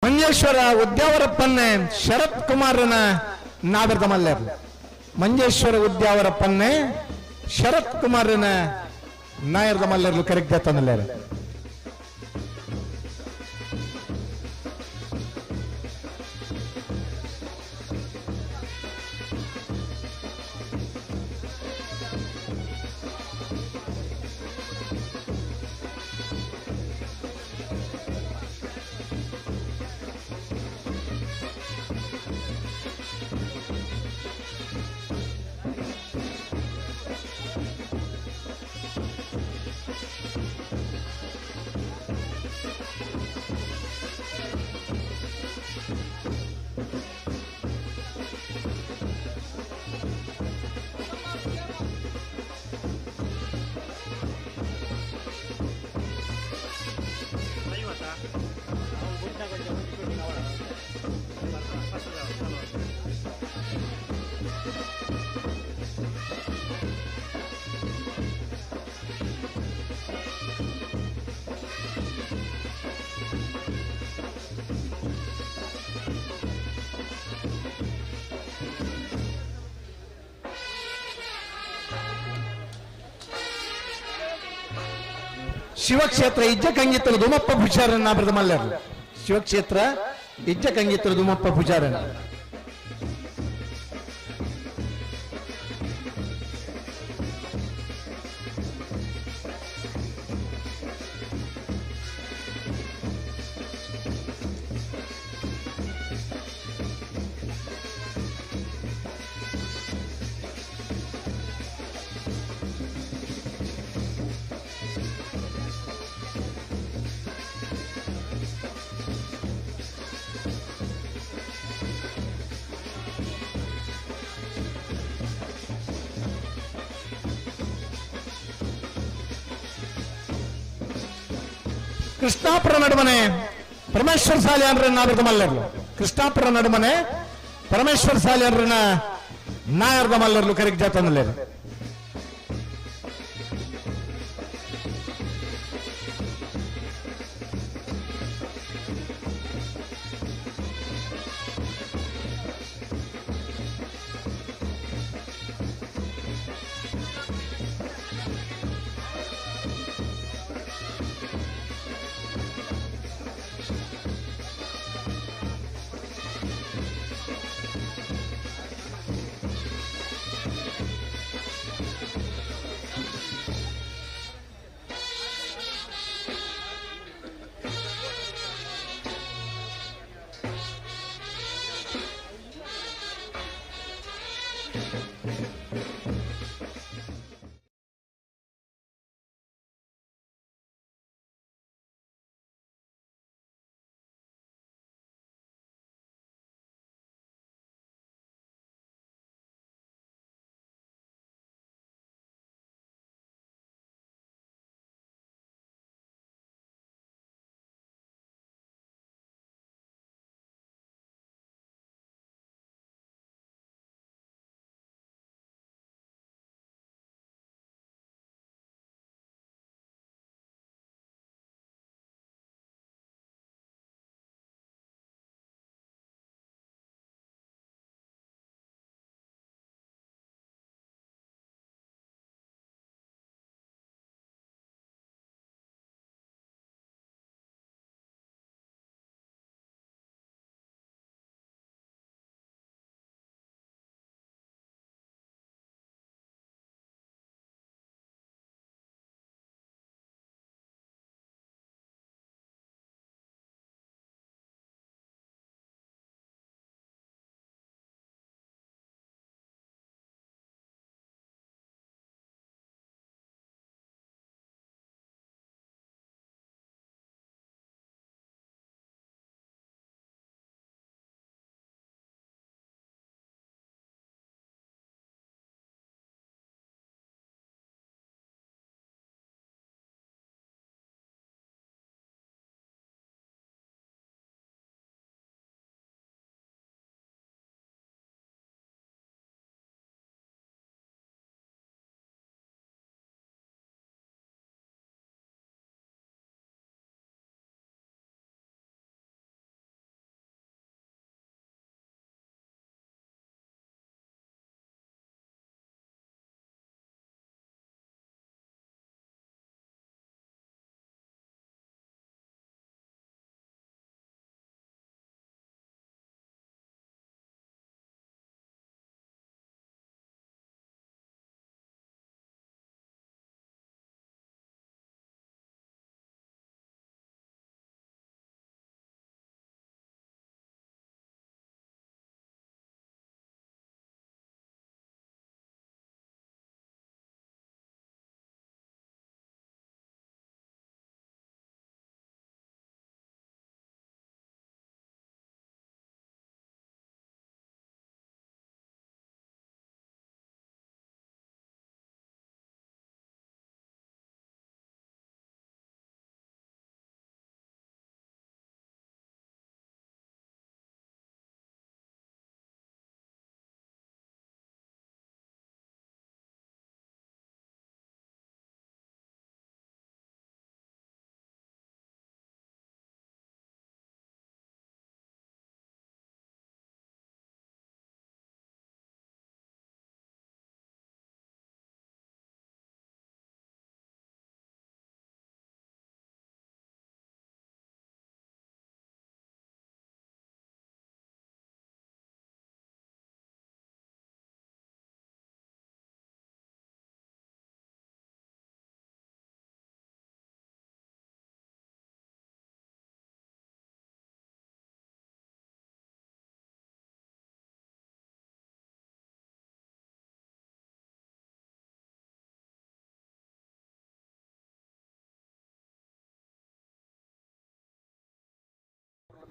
ಮಂಜೇಶ್ವರ ಉದ್ಯಾವರಪ್ಪನ್ನೆ ಶರತ್ ಕುಮಾರನ ನಾಗರದ ಮಲ್ಲೇರ್. ಮಂಜೇಶ್ವರ ಉದ್ಯಾವರಪ್ಪನ್ನೆ ಶರತ್ ಕುಮಾರನ ನಾಯರದ ಮಲ್ಲೇರ್ಲು ಕರೆಕ್ಟ್ ತಂದಲ್ಲೇರು. ಶಿವಕ್ಷೇತ್ರ ಇಜ್ಜ ಕಂಗಿತ್ತಲು ದುಮಪ್ಪ ಪೂಜಾರನ್ನ ಬರೆದ ಮಲ್ಲರು. ಶಿವಕ್ಷೇತ್ರ ಇಜ್ಜ ಕಂಗಿತ್ತಲು ದುಮಪ್ಪ ಪೂಜಾರನ್ನ. ಕೃಷ್ಣಾಪುರ ನಡುಮನೆ ಪರಮೇಶ್ವರ ಸಾಲಿಯಾನ್ರನ್ನ ನಾಗರದ ಮಲ್ಲರ್ಲು. ಕೃಷ್ಣಾಪುರ ನಡುಮನೆ ಪರಮೇಶ್ವರ ಸಾಲಿಯಾನ್ರನ್ನ ನಾಯರ್ದ ಮಲ್ಲರ್ಲು ಕರೆಕ್ ಜಾತನಲ್ಲೇರು.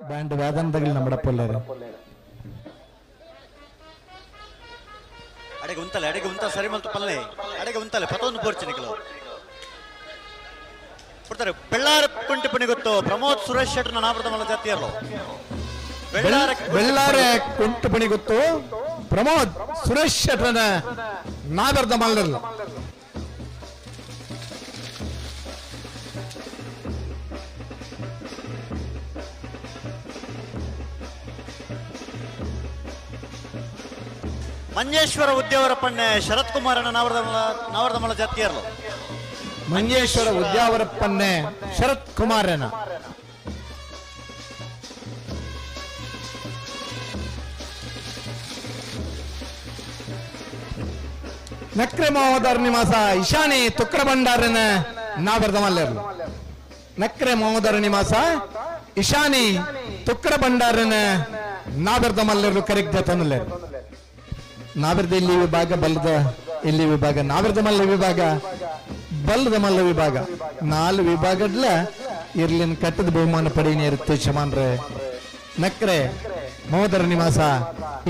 ಬ್ಯಾಂಡ್ ವ್ಯಾದನದಗಳು ನಮ್ಮಡಪ್ಪಲ್ಲೇರು. ಅಡೆಗೆ ಉಂತಲೆ ಅಡೆಗೆ ಉಂತ ಸರಿ ಮಲ್ತು ಪಲ್ಲೆ ಅಡೆಗೆ ಉಂತಲೆ ಪತ್ತೊಂದು ಪೋರ್ಚಿನಿಕಲು ಕೊಡ್ತಾರೆ. ಬೆಳ್ಳಾರ ಕುಂಟಿ ಪುಣಿ ಗೊತ್ತು ಪ್ರಮೋದ್ ಸುರೇಶ್ ಶೆಟ್ಟರ್ ನಾಮರದ ಮಲ್ಲ ಜಾತಿಯರು. ಬೆಳ್ಳಾರೆ ಕುಂಟು ಪಣಿ ಗೊತ್ತು ಪ್ರಮೋದ್ ಸುರೇಶ್ ಶೆಟ್ಟರ್ನ ನಾಗರದ ಮಲ್ಲರು. ಮಂಜೇಶ್ವರ ಉದ್ಯಾವರ ಪಣ್ಣೆ ಶರತ್ ಕುಮಾರನ ನಾವರದಮಲ ಜಾತಿಯರು. ಮಂಜೇಶ್ವರ ಉದ್ಯಾವರ ಪನ್ನೆ ಶರತ್ ಕುಮಾರನ. ನಕ್ರೆ ಮಹೋದರ ನಿವಾಸ ಇಶಾನಿ ತುಕ್ರ ಭಂಡಾರನ ನಾವರದ ಮಲ್ಲರು. ನಕ್ರೆ ಮಹೋದರ ನಿವಾಸ ಇಶಾನಿ ತುಕ್ರ ಭಂಡಾರನ ನಾವರದ ಮಲ್ಲರು ಕರೆಕ್ಟ್ ತನ್ನಲ್ಲೇರು. ನಾವರದ ಇಲ್ಲಿ ವಿಭಾಗ ಬಲ್ಲದ ಇಲ್ಲಿ ವಿಭಾಗ ನಾವರದ ಮಲ್ಲ ವಿಭಾಗ ಬಲ್ಲದ ಮಲ್ಲ ವಿಭಾಗ ನಾಲ್ ವಿಭಾಗಡ್ಲ ಇರ್ಲಿನ ಕಟ್ಟದ ಬಹುಮಾನ ಪಡೀನಿ ಇರುತ್ತೆ ಶಮಾನ್ರೆ. ನಕ್ರೆ ಮಹೋದರ ನಿವಾಸ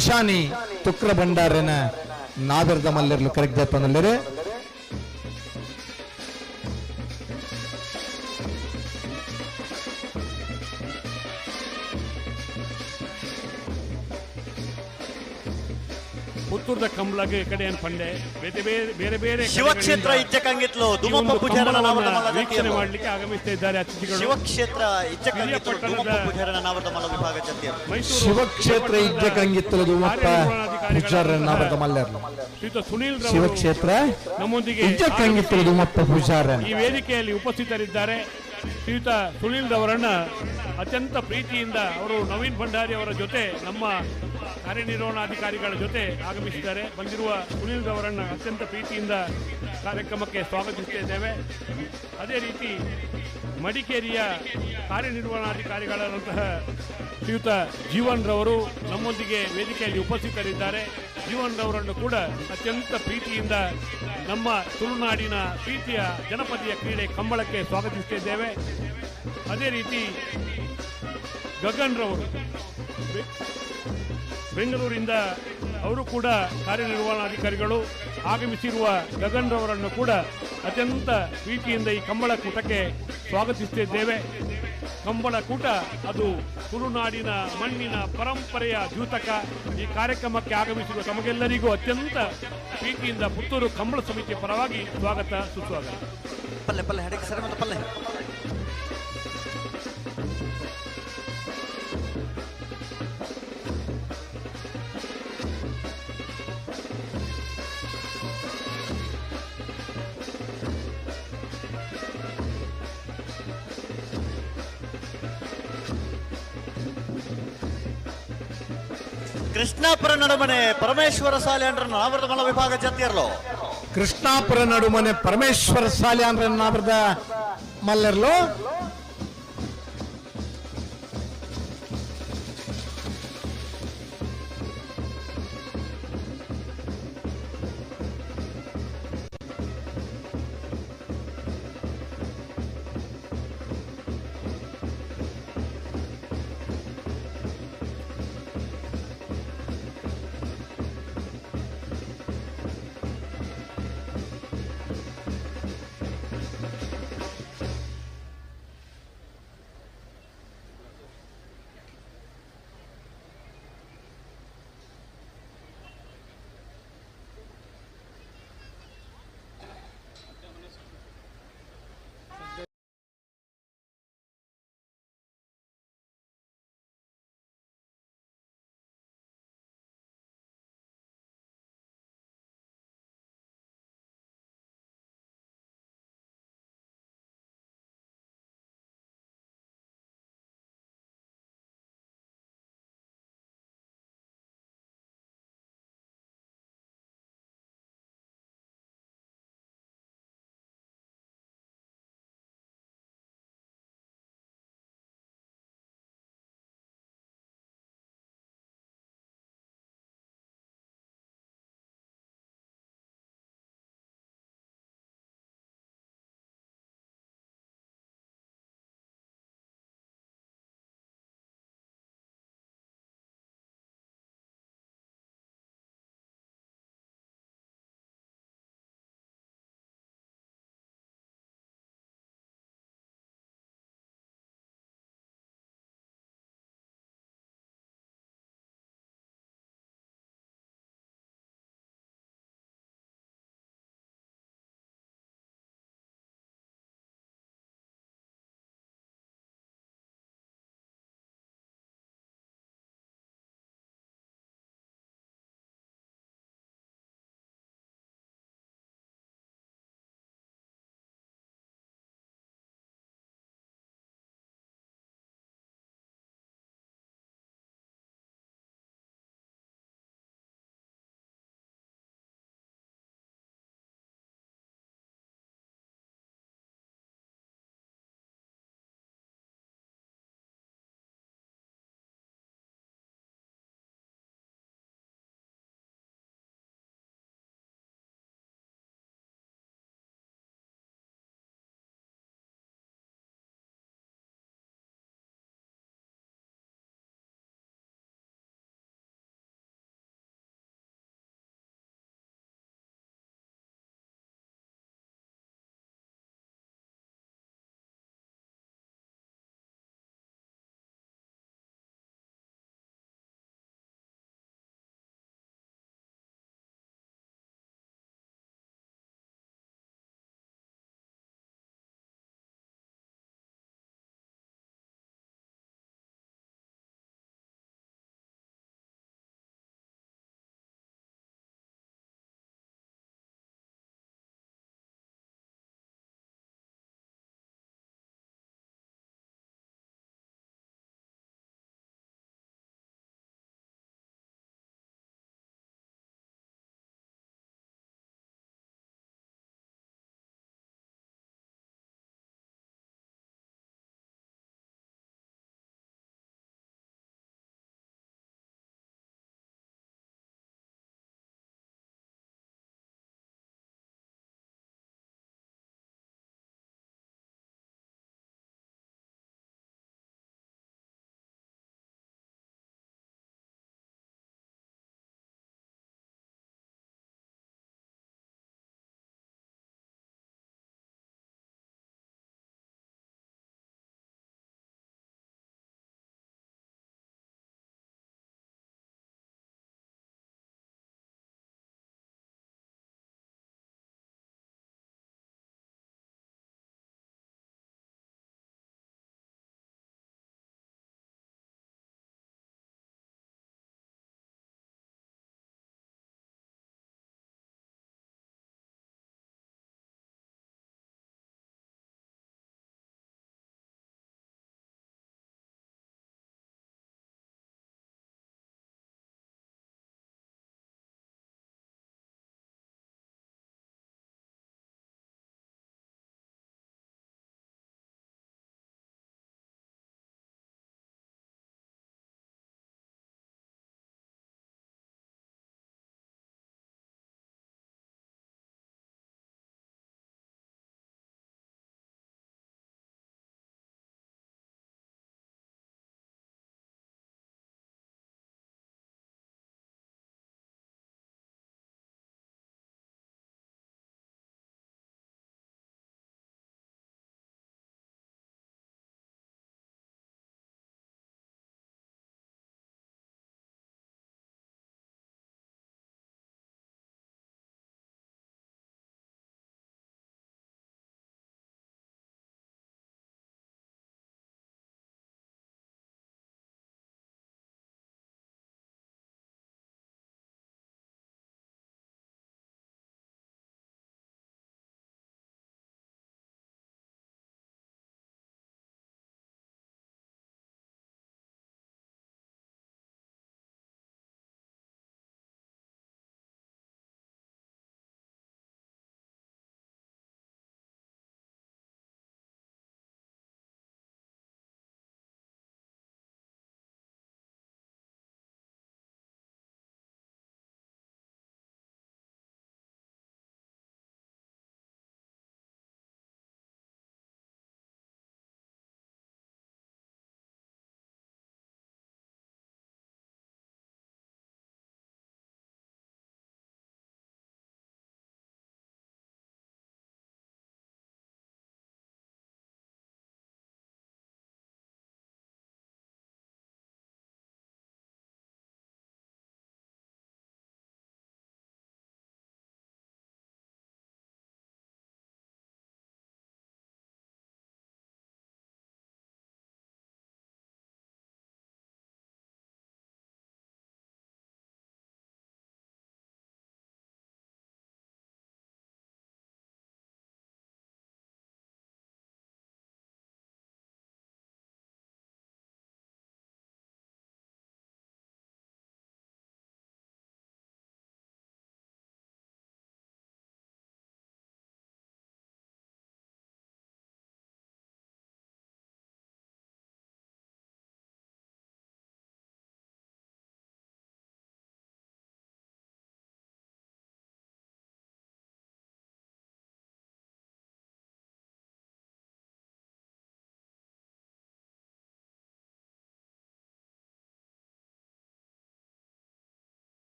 ಇಶಾನಿ ತುಕ್ರ ಭಂಡಾರನ ನಾವರದ ಮಲ್ಲರ್ಲು ಕರೆಕ್ಟ್ ತನ್ನಲ್ಲೇರು. ಪುತ್ತೂರ್ದ ಕಂಬಳಗೆ ಕಡೆ ಪಂಡೆ ಬೇರೆ ಬೇರೆ ಬೇರೆ ಬೇರೆ ಶಿವಕ್ಷೇತ್ರ ಇಜ್ಜಕಂಗಿತ್ಲು ದುಮಪ್ಪ ಪೂಜಾರನ ನಾವರದ ಮಲ್ಲ ವೀಕ್ಷಣೆ ಮಾಡಲಿಕ್ಕೆ ಆಗಮಿಸ್ತಾ ಇದ್ದಾರೆ ಅತಿಥಿಗಳು. ಶಿವಕ್ಷೇತ್ರ ಇಜ್ಜಕಂಗಿತ್ಲು ದುಮಪ್ಪ ಪೂಜಾರನ ನಾವರದ ಮಲ್ಲ ವಿಭಾಗ ಜಾತಿಯರು. ಶಿವಕ್ಷೇತ್ರ ಇಜ್ಜಕಂಗಿತ್ಲು ದುಮಪ್ಪ ಪೂಜಾರನ ನಾವರದ ಮಲ್ಲರು. ಶ್ರೀಯುತ ಸುನೀಲ್ ಶಿವಕ್ಷೇತ್ರ ನಮ್ಮೊಂದಿಗೆ ಇಜ್ಜಕಂಗಿತ್ಲು ದುಮಪ್ಪ ಪೂಜಾರನ ಈ ವೇದಿಕೆಯಲ್ಲಿ ಉಪಸ್ಥಿತರಿದ್ದಾರೆ. ಶ್ರೀಯುತ ಸುನೀಲ್ ರವರನ್ನ ಅತ್ಯಂತ ಪ್ರೀತಿಯಿಂದ ಅವರು ನವೀನ್ ಭಂಡಾರಿ ಅವರ ಜೊತೆ ನಮ್ಮ ಕಾರ್ಯನಿರ್ವಹಣಾಧಿಕಾರಿಗಳ ಜೊತೆ ಆಗಮಿಸಿದ್ದಾರೆ. ಬಂದಿರುವ ಸುನೀಲ್ ರವರನ್ನ ಅತ್ಯಂತ ಪ್ರೀತಿಯಿಂದ ಕಾರ್ಯಕ್ರಮಕ್ಕೆ ಸ್ವಾಗತಿಸುತ್ತಿದ್ದೇವೆ. ಅದೇ ರೀತಿ ಮಡಿಕೇರಿಯ ಕಾರ್ಯನಿರ್ವಹಣಾಧಿಕಾರಿಗಳಾದಂತಹ ಶ್ರೀಯುತ ಜೀವನ್ ರವರು ನಮ್ಮೊಂದಿಗೆ ವೇದಿಕೆಯಲ್ಲಿ ಉಪಸ್ಥಿತರಿದ್ದಾರೆ. ಜೀವನ್ ರವರನ್ನು ಕೂಡ ಅತ್ಯಂತ ಪ್ರೀತಿಯಿಂದ ನಮ್ಮ ತುಳುನಾಡಿನ ಪ್ರೀತಿಯ ಜನಪದೀಯ ಕ್ರೀಡೆ ಕಂಬಳಕ್ಕೆ ಸ್ವಾಗತಿಸುತ್ತಿದ್ದೇವೆ. ಅದೇ ರೀತಿ ಗಗನ್ ರವರು ಬೆಂಗಳೂರಿಂದ ಅವರು ಕೂಡ ಕಾರ್ಯನಿರ್ವಹಣಾಧಿಕಾರಿಗಳು ಆಗಮಿಸಿರುವ ಗಗನ್ ರವರನ್ನು ಕೂಡ ಅತ್ಯಂತ ಪ್ರೀತಿಯಿಂದ ಈ ಕಂಬಳ ಕೂಟಕ್ಕೆ ಸ್ವಾಗತಿಸುತ್ತಿದ್ದೇವೆ. ಕಂಬಳ ಕೂಟ ಅದು ತುಳುನಾಡಿನ ಮಣ್ಣಿನ ಪರಂಪರೆಯ ದ್ಯೂತಕ. ಈ ಕಾರ್ಯಕ್ರಮಕ್ಕೆ ಆಗಮಿಸಿರುವ ತಮಗೆಲ್ಲರಿಗೂ ಅತ್ಯಂತ ಪ್ರೀತಿಯಿಂದ ಪುತ್ತೂರು ಕಂಬಳ ಸಮಿತಿಯ ಪರವಾಗಿ ಸ್ವಾಗತ ಸುಸ್ವಾಗತ. ಪಲ್ಲೆ ಪಲ್ಲೆ ಹಡಕ್ಕೆ ಸರಿ ಮತ್ತು ಪಲ್ಲೆ. ಕೃಷ್ಣಾಪುರ ನಡುಮನೆ ಪರಮೇಶ್ವರ ಸಾಲೆ ಅಂದ್ರೆ ನಾವರದ ಮಲ್ಲ ವಿಭಾಗ ಜಾತಿಯರ್ಲು. ಕೃಷ್ಣಾಪುರ ನಡುಮನೆ ಪರಮೇಶ್ವರ ಸಾಲೆ ಅಂದ್ರೆ ನಾವರದ ಮಲ್ಲರ್ಲು.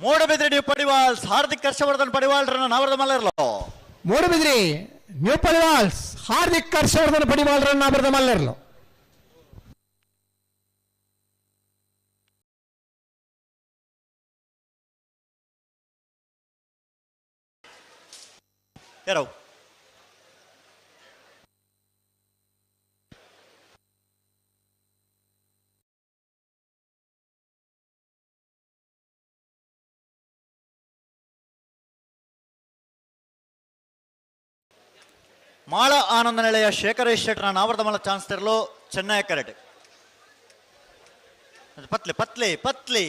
ಮೂಡಬಿದ್ರಿ ನ್ಯೂ ಪಡಿವಾಲ್ಸ್ ಹಾರ್ದಿಕ್ ಹರ್ಷವರ್ಧನ್ ಪಡಿವಾಲ್ರನ್ನ ನಾವರದ ಮಲ್ಲರ್ಲೋ. ಮೂಡಬಿದ್ರಿ ನ್ಯೂ ಪಡಿವಾಲ್ಸ್ ಹಾರ್ದಿಕ್ ಹರ್ಷವರ್ಧನ್ ಪಡಿವಾಲ್ರನ್ನ ನಾವರದ ಮಲ್ಲರ್ಲೋ. ಎರವು ಮಾಳ ಆನಂದ ನೆಲೆಯ ಶೇಖರೇಶ್ ಶೆಟ್ಟರ ನಾವರದ ಮಲ್ಲ ಚಾನ್ಸ್ ತೆರಲು ಚೆನ್ನೈ ಕರೆಟ್. ಪತ್ಲಿ ಪತ್ಲಿ ಪತ್ಲಿ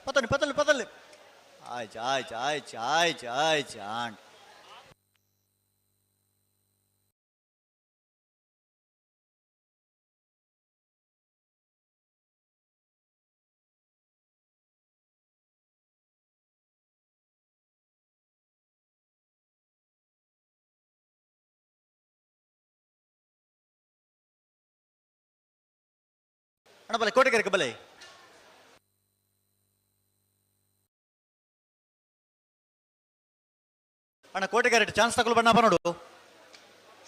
ಪತಲಿ ಪತಲಿ ಪತಲಿ ಆಯ್ತು ಆಯ್ತು ಆಯ್ತು ಆಯ್ತು ಆಯ್ತು ಆಂಡ್ ಅಣ್ಣ ಬಲೆ ಕೋಟೆಗೆರೆಗೆ ಬಲೆ. ಅಣ್ಣ ಕೋಟೆಗೆರೆ ಚಾನ್ಸ್ ತಗೊಳ್ಳು ಬಣ್ಣ ನೋಡು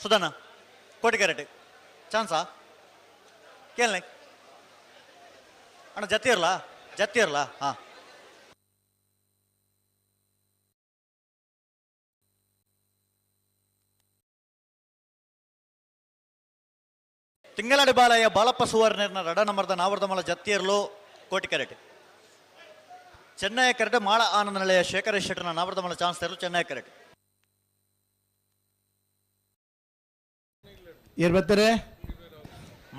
ಸುಧಾನ. ಕೋಟೆಗೆರೆ ಚಾನ್ಸಾ ಕೇಳನೆ ಅಣ್ಣ ಜತ್ತಿ ಇರಲ್ಲ ಜತ್ತಿ ಇರಲ್ಲ. ಹಾ ತಿಂಗಳಾಡಿ ಬಾಲಯ್ಯ ಬಾಲಪ್ಪ ಸುವರ್ಣರ್ನ ರಡ ನಂಬರ್ದ ನಾವರ್ದಮಲ ಜತ್ತಿಯರ್ಲು ಕೋಟಿ ಕರೆಟ್. ಚೆನ್ನೈ ಕರೆಟ್ ಮಾಳ ಆನಂದ ನಿಲಯ ಶೇಖರೇಶ್ ಶೆಟ್ಟರ್ನ ನಾವರ್ದಮಲ ಚಾನ್ಸ್ ತೆರಲು ಚೆನ್ನೈ ಕರೆಟ್. ಏರ್ ಬರ್ತಾರೆ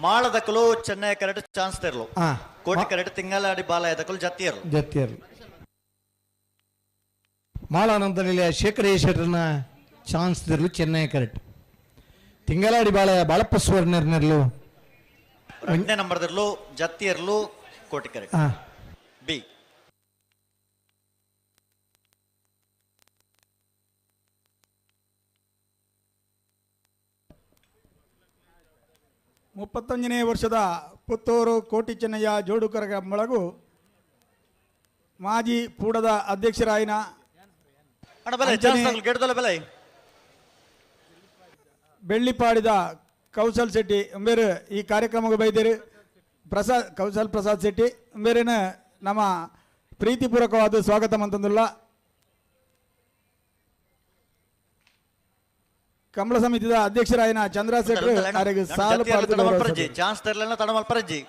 ಮಾಳದಕಲು ಚೆನ್ನೈ ಕರೆಟ್ ಚಾನ್ಸ್ ತೆರಲು ಕೋಟಿ ಕರೆಟ್ ತಿಂಗಳಾಡಿ ಬಾಲಯ್ಯ ದಕಲು ಜತ್ತಿಯರ್ಲು ಜತ್ತಿಯರ್ಲು. ಮಾಳಾನಂದ ನಿಲಯ ಶೇಖರೇಶ್ ಶೆಟ್ಟರ್ನ ಚಾನ್ಸ್ ತೆರಲು ಚೆನ್ನೈ ಕರೆಟ್. ತಿಂಗಳಾಡಿ ಬಾಳ ಬಾಳಪ್ಪ ಸುವರ್ಣರ್ನೆರ್ಲು ಎರಡನೇ ನಂಬರ್ದಿರ್ಲು ಜತ್ತಿಯರ್ಲು ಕೋಟಿ ಕರೆಟ್ ಬಿ. ಮುಪ್ಪತ್ತೊಂದನೇ ವರ್ಷದ ಪುತ್ತೂರು ಕೋಟಿ ಚೆನ್ನಯ್ಯ ಜೋಡುಕರ ಮೊಳಗು ಮಾಜಿ ಪೂಡದ ಅಧ್ಯಕ್ಷರಾಯಿನ ಬೆಳ್ಳಿಪಾಡಿದ ಕೌಶಲ್ ಶೆಟ್ಟಿ ಬೇರೆ ಈ ಕಾರ್ಯಕ್ರಮಕ್ಕೆ ಬೈದಿರು. ಪ್ರಸಾದ್ ಕೌಶಲ್ ಪ್ರಸಾದ್ ಶೆಟ್ಟಿ ಬೇರೆನ ನಮ್ಮ ಪ್ರೀತಿಪೂರ್ವಕವಾದ ಸ್ವಾಗತ ಮಂತಂದುಲ್ಲ. ಕಂಬಳ ಸಮಿತಿಯ ಅಧ್ಯಕ್ಷರಾಯಿನ ಚಂದ್ರಶೇಖರ್ ಅವರಿಗೆ ಸಾಲು ಚಾನ್ಸ್ ತರಲಿಲ್ಲ ತಡಮಲ್ಪರಜ್ಜಿ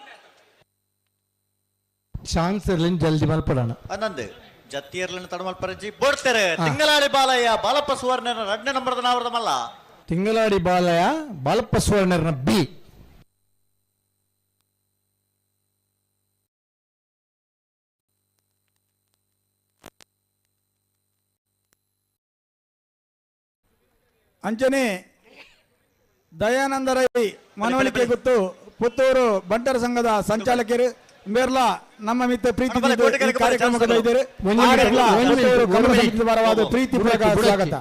ಚಾನ್ಸ್ ಇರಲಿಲ್ಲ ಜಲ್ದಿ ಮಲ್ಪಡೋಣ ಅನ್ನಂದು ಜತ್ತಿಯರ್ಲಿನ ತಡಮಲ್ಪರಜ್ಜಿ ಬೋಡ್ತಾರೆ. ತಿಂಗಳಾಡಿ ಬಾಲಯ್ಯ ಬಾಲಪ್ಪ ಸುವರ್ಣ ಎರಡನೇ ನಂಬರ್ದ ನಾವರದ ಮಲ್ಲ. ತಿಂಗಳಾಡಿ ಬಾಲಯ್ಯ ಬಾಲಪ್ಪ ಸುವರ್ಣರ್ನ ಬಿ. ಅಂಚನೆ ದಯಾನಂದ ರೈ ಮನವೊಲಿಕೆ ಗೊತ್ತು ಪುತ್ತೂರು ಬಂಟರ ಸಂಘದ ಸಂಚಾಲಕರು ಮೇರ್ಲಾ ನಮ್ಮ ಮಿತ್ರ ಪ್ರೀತಿ ಕಾರ್ಯಕ್ರಮಕ್ಕೆ ಇದ್ದಾರೆ. ಪರವಾದ ಪ್ರೀತಿ ಸ್ವಾಗತ.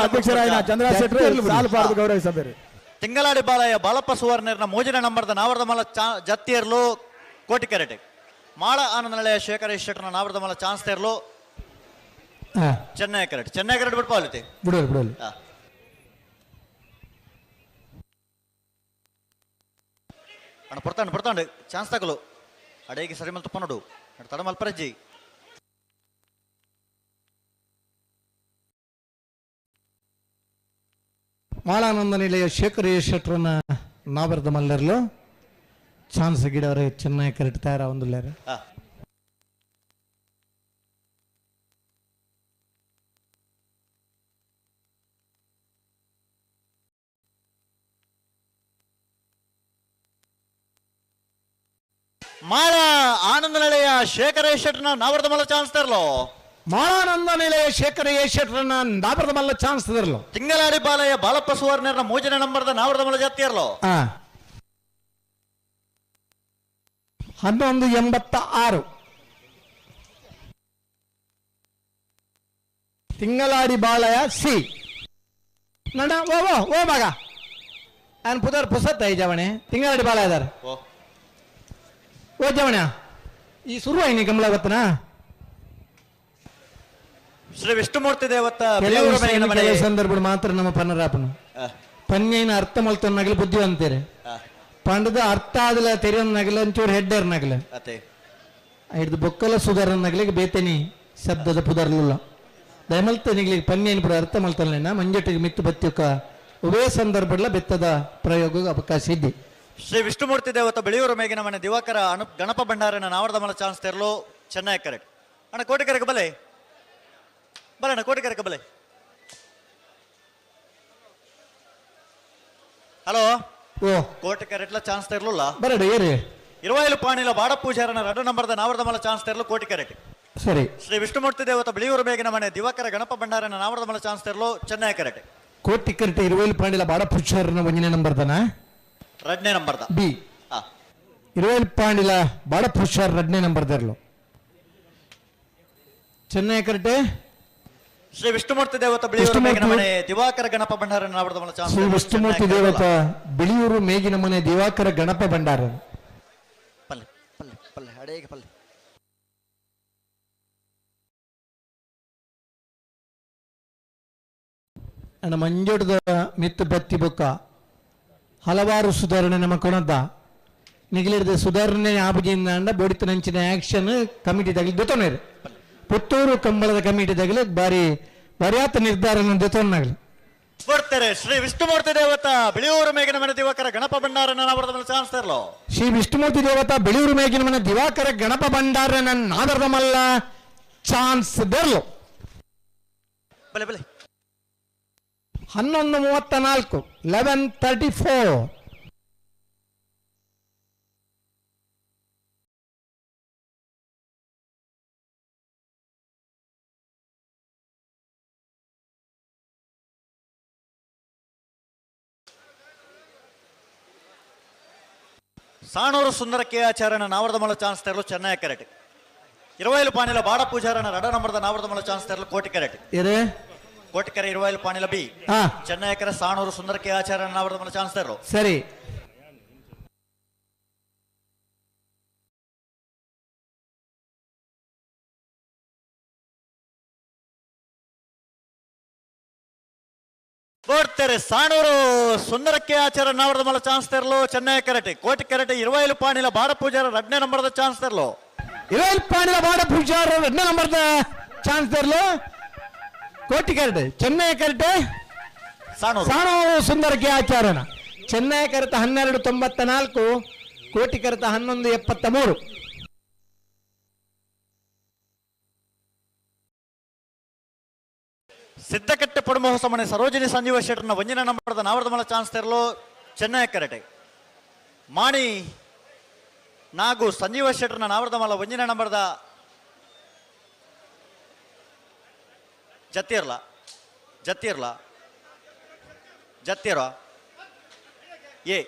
ಅಧ್ಯಕ್ಷರಾದ ಚಂದ್ರಶೇಖರ್ ಸಾಲು ಪಾರ್ದು ಗೌರವಿಸಬೇರು. ತಿಂಗಳಾಡಿ ಬಾಲಯ್ಯ ಬಾಲಪ್ಪ ಸುವರ್ಣರ್ನ ಮೋಜಿನ ನಂಬರ್ದ ನಾವರದ ಮಲ ಜತ್ತಿಯರ್ಲು ಕೋಟಿ ಕೆರೆಟೆ. ಮಾಳ ಆನಂದ ನಿಲಯ ಶೇಖರೇಶ್ ಶೆಟ್ಟರ್ನ ನಾವರದ ಮಲ ಚಾನ್ಸ್ ತೆರಲು ಚೆನ್ನೈ ಕರೆಕ್ಟ್. ಚೆನ್ನೈ ಕರೆಕ್ಟ್ ಬಿಡ್ಪ ಅಲ್ಲಿ ಬಿಡೋಲ್ಲ ಬಿಡೋಲ್ಲ. ಅಣ್ಣ ಪೊರ್ತಾಂಡು ಪೊರ್ತಾಂಡು ಚಾನ್ಸ್ ತಗಲು ಅಡೇಗೆ ಸರಿ ಮಲ್ ತುಪ್ಪ ನೋಡು ತಡಮಲ್ಪರಜ್ಜಿ. ಮಾಳಾನಂದ ನಿಲಯ ಶೇಖರೇಶ್ ಶೆಟ್ಟರ್ನ ನಾವರದ ಮಲ್ಲರ್ಲು ಚಾನ್ಸ್ ಗಿಡವರೆ ಚೆನ್ನೈ ಕರೆಕ್ಟ್ ತಯಾರ ಒಂದುಲ್ಲಾರ. ಮಾಳ ಆನಂದ ನಿಲಯ ಶೇಖರೇಶ್ ಶೆಟ್ಟರ್ನ ನಾವರದ ಮಲ್ಲ ಚಾನ್ಸ್ ತರಲು. ಮಾಳಾನಂದ ನಿಲಯ ಶೇಖರೇಶ್ ಶೆಟ್ಟರ್ನ ನಾವರದ ಮಲ್ಲ ಚಾನ್ಸ್ ತರಲು. ತಿಂಗಳಾಡಿ ಬಾಲಯ್ಯ ಬಾಲಪ್ಪ ಸುವರ್ಣರ್ನ ಮೂಜನ ನಂಬರ್ದ ನಾವರದ ಮಲ್ಲ ಜಾತಿಯರ್ಲು. 1186 ತಿಂಗಳಾಡಿ ಬಾಲಯ್ಯ ಸಿ ನಡ ಓ ಓ ಓ ಮಗ ನಾನು ಪುದರ್ ಪುಸತ್ತ ಈ ಜವಣೆ ತಿಂಗಳಾಡಿ ಬಾಲಯ್ಯ ಇದ್ದಾರೆ. ಓ ಜವಣ ಈ ಶುರುವಾಯಿನಿ ಕಮಲಾವತ್ತನ ಶ್ರೀ ವಿಷ್ಣುಮೂರ್ತಿ ದೇವತ್ತ ಕೆಲವು ಬೇವೂರು ಮೇಗಿನ ಮನೆ ಕೆಲವು ಸಂದರ್ಭ ಮಾತ್ರ ನಮ್ಮ ಪನ್ನರಾಪನು ಪನ್ಯೈನ ಅರ್ಥ ಮಲ್ತೊನ್ನಗಲು ಬುದ್ಧಿವಂತೇರೆ ಪಂಡದ ಅರ್ಥ ಆದಲ ತೆರೆಯೊನ್ನಗಲ ಒಂಚೂರು ಹೆಡ್ಡರ್ನಗಲ ಅತೆ ಹಿಡ್ದು ಬೊಕ್ಕಲ ಸುಧಾರನ್ನಗಲಿಗೆ ಬೇತೇನಿ ಶಬ್ದದ ಪುದರ್ಲುಲ್ಲ ದಯಮಲ್ತನಿಗಳಿಗೆ ಪನ್ಯೈನ ಪುರ ಅರ್ಥ ಮಲ್ತಲ್ಲ ಮಂಜಟ್ಟಿಗೆ ಮಿತ್ತು ಬತ್ತಿಯೊಕ್ಕ ಉಭಯ ಸಂದರ್ಭಗಳ ಬೆತ್ತದ ಪ್ರಯೋಗ ಅವಕಾಶ ಇದ್ದಿ. ಶ್ರೀ ವಿಷ್ಣುಮೂರ್ತಿ ದೇವತ ಬೆಳೆಯೂರು ಮೇಗಿನ ಮನೆ ದಿವಾಕರ ಅನು ಗಣಪ ಭಂಡಾರನ ನಾವರದ ಮಲ ಚಾನ್ಸ್ ತೆರಲು ಚೆನ್ನೈ ಕರೆಕ್ಟ್ ಅಣ್ಣ ಕೋಟಿಕರಕ್ಕೆ ಬಲೆ ಬಲೆ ಅಣ್ಣ ಕೋಟಿಕರಕ್ಕೆ ಬಲೆ. ಹಲೋ ಓ ಕೋಟೆ ಕರೆಟ್ಲ ಚಾನ್ಸ್ ತೆರಲುಲ್ಲ ಬರಡು ಏರಿ ಇರುವಾಯಿಲು ಪಾಣಿಲ ಬಾಡ ಪೂಜಾರನ ರಡು ನಂಬರ್ದ ನಾವರದ ಮಲ ಚಾನ್ಸ್ ತೆರಲು ಕೋಟಿ ಕರೆಟ್. ಸರಿ ಶ್ರೀ ವಿಷ್ಣುಮೂರ್ತಿ ದೇವತ ಬೆಳೆಯೂರು ಮೇಗಿನ ಮನೆ ದಿವಾಕರ ಗಣಪ ಭಂಡಾರನ ನಾವರದ ಮಲ ಚಾನ್ಸ್ ತೆರಲು ಚೆನ್ನೈ ಕರೆಟ್. ಕೋಟಿ ಕರೆಟ್ ಇರುವೈಲು ಪಾಂಡಿಲ ಬಾಡ ಪೂಜಾರನ ಒಂದನೇ ನಂಬರ್ ದನ ರಡ್ನೇ ನಂಬರ್ದ ಬಿ ಇರುವೈಲು ಪಾಂಡಿಲ ಬಾಡ ಪೂಜಾರ್ ರಡ್ನೇ ನಂಬರ್ ದರ್ಲು ಚೆನ್ನೈ ಕರೆಟೆ. ಶ್ರೀ ವಿಷ್ಣುಮೂರ್ತಿ ದೇವತ ಬಿಳಿಯೂರು ಮೇಗಿನ ಮನೆ ದಿವಾಕರ ಗಣಪ ಭಂಡಾರನ ನಾವರದ ಮಲ ಚಾನ್ಸ್ ಶ್ರೀ ವಿಷ್ಣುಮೂರ್ತಿ ದೇವತ ಬಿಳಿಯೂರು ಮೇಗಿನ ಮನೆ ದಿವಾಕರ ಗಣಪ ಭಂಡಾರ. ಪಲ್ಲೆ ಪಲ್ಲೆ ಪಲ್ಲೆ ಅಡೇಗೆ ಪಲ್ಲೆ. ಅಣ್ಣ ಮಂಜೋಟದ ಮಿತ್ತು ಬತ್ತಿ ಬೊಕ್ಕ ಹಲವಾರು ಸುಧಾರಣೆ ನಮ್ಮ ಕೊಣದ ನಿಗಲಿರದ ಸುಧಾರಣೆ ಆಬುಜಿಂದ ಅಂಡ ಬೋಡಿತ ನಂಚಿನ ಆಕ್ಷನ್ ಕಮಿಟಿ ತಗಲಿ ದೊತ್ತೊನೇರು ಪುತ್ತೂರು ಕಂಬಳದ ಕಮಿಟಿ ತಗಲಿ ಬಾರಿ ಬರಿಯಾತ ನಿರ್ಧಾರ ದೊತ್ತೊನ್ನಾಗಲಿ ಬರ್ತಾರೆ. ಶ್ರೀ ವಿಷ್ಣುಮೂರ್ತಿ ದೇವತ ಬಿಳಿಯೂರು ಮೇಗಿನ ಮನೆ ದಿವಾಕರ ಗಣಪ ಭಂಡಾರನ ನಾವರದ ಮಲ ಚಾನ್ಸ್ ತೆರಲು. ಶ್ರೀ ವಿಷ್ಣುಮೂರ್ತಿ ದೇವತ ಬಿಳಿಯೂರು ಮೇಗಿನ ಮನೆ ದಿವಾಕರ ಗಣಪ ಭಂಡಾರನ ನಾದರದ ಮಲ್ಲ ಚಾನ್ಸ್ ಬೆರ್ಲು. ಬಲೆ ಬಲೆ 11:34 11:34. ಸಾಣೂರು ಸುಂದರ ಕೆ ಆಚಾರ್ಯನ ನಾವರದ ಮಲ ಚಾನ್ಸ್ ತೆರಲು ಚೆನ್ನೈ ಕರೆಟ್. ಇರುವೈಲು ಪಾಣಿಲ ಬಾಡ ಪೂಜಾರನ ರಡ ನಂಬರ್ದ ನಾವರದ ಮಲ ಚಾನ್ಸ್ ತೆರಲು ಕೋಟಿ ಕರೆಟ್. ಕೋಟಿಕೆರೆ ಇರುವೈಲು ಪಾಣಿಲ ಬಿ ಚೆನ್ನೈಕರ ಸಾಣೂರು ಸುಂದರ ಕೆ ಆಚಾರ್ಯನ ನಾವರದ ಮಲ ಚಾನ್ಸ್ ತೆರಲು. ಸರಿ ಬರ್ತಾರೆ. ಸಾಣೂರು ಸುಂದರಕ್ಕೆ ಆಚಾರ್ಯ ನಾವರದ ಮಲ ಚಾನ್ಸ್ ತೆರಲು ಚೆನ್ನೈ ಕರೆಟೆ. ಕೋಟಿ ಕರೆಟೆ ಇರುವೈಲು ಪಾಣಿಲ ಬಾಡ ಪೂಜಾರ ರಡ್ನೇ ನಂಬರ್ದ ಚಾನ್ಸ್ ತೆರಲು. ಇರುವೈಲು ಪಾಣಿಲ ಬಾಡ ಪೂಜಾರ ರಡ್ನೇ ನಂಬರ್ದ ಚಾನ್ಸ್ ತೆರಲು ಕೋಟಿ ಕರೆಟೆ ಚೆನ್ನೈ ಕರೆಟೆ ಸಾಣೂರು ಸುಂದರಕ್ಕೆ ಆಚಾರ್ಯನ ಚೆನ್ನೈ ಕರೆತ 12:94 ಕೋಟಿ ಕರೆತ 11:73. ಸಿದ್ದಕಟ್ಟೆ ಪಡುಮಹೋತ್ಸವ ಮನೆ ಸರೋಜಿನಿ ಸಂಜೀವ ಶೆಟ್ಟರ್ನ ಒಂಜಿನ ನಂಬರ್ದ ನಾವರದ ಮಲ ಚಾನ್ಸ್ ತೆರಲು ಚೆನ್ನೈ ಕರೆಟೆ. ಮಾಣಿ ನಾಗು ಸಂಜೀವ ಶೆಟ್ಟರ್ನ ನಾವರದ ಮಲ ಒಂಜಿನ ನಂಬರ್ದ ಜತ್ತಿರ್ಲ ಜತ್ತಿರ್ಲ ಜತ್ತಿರ ಎ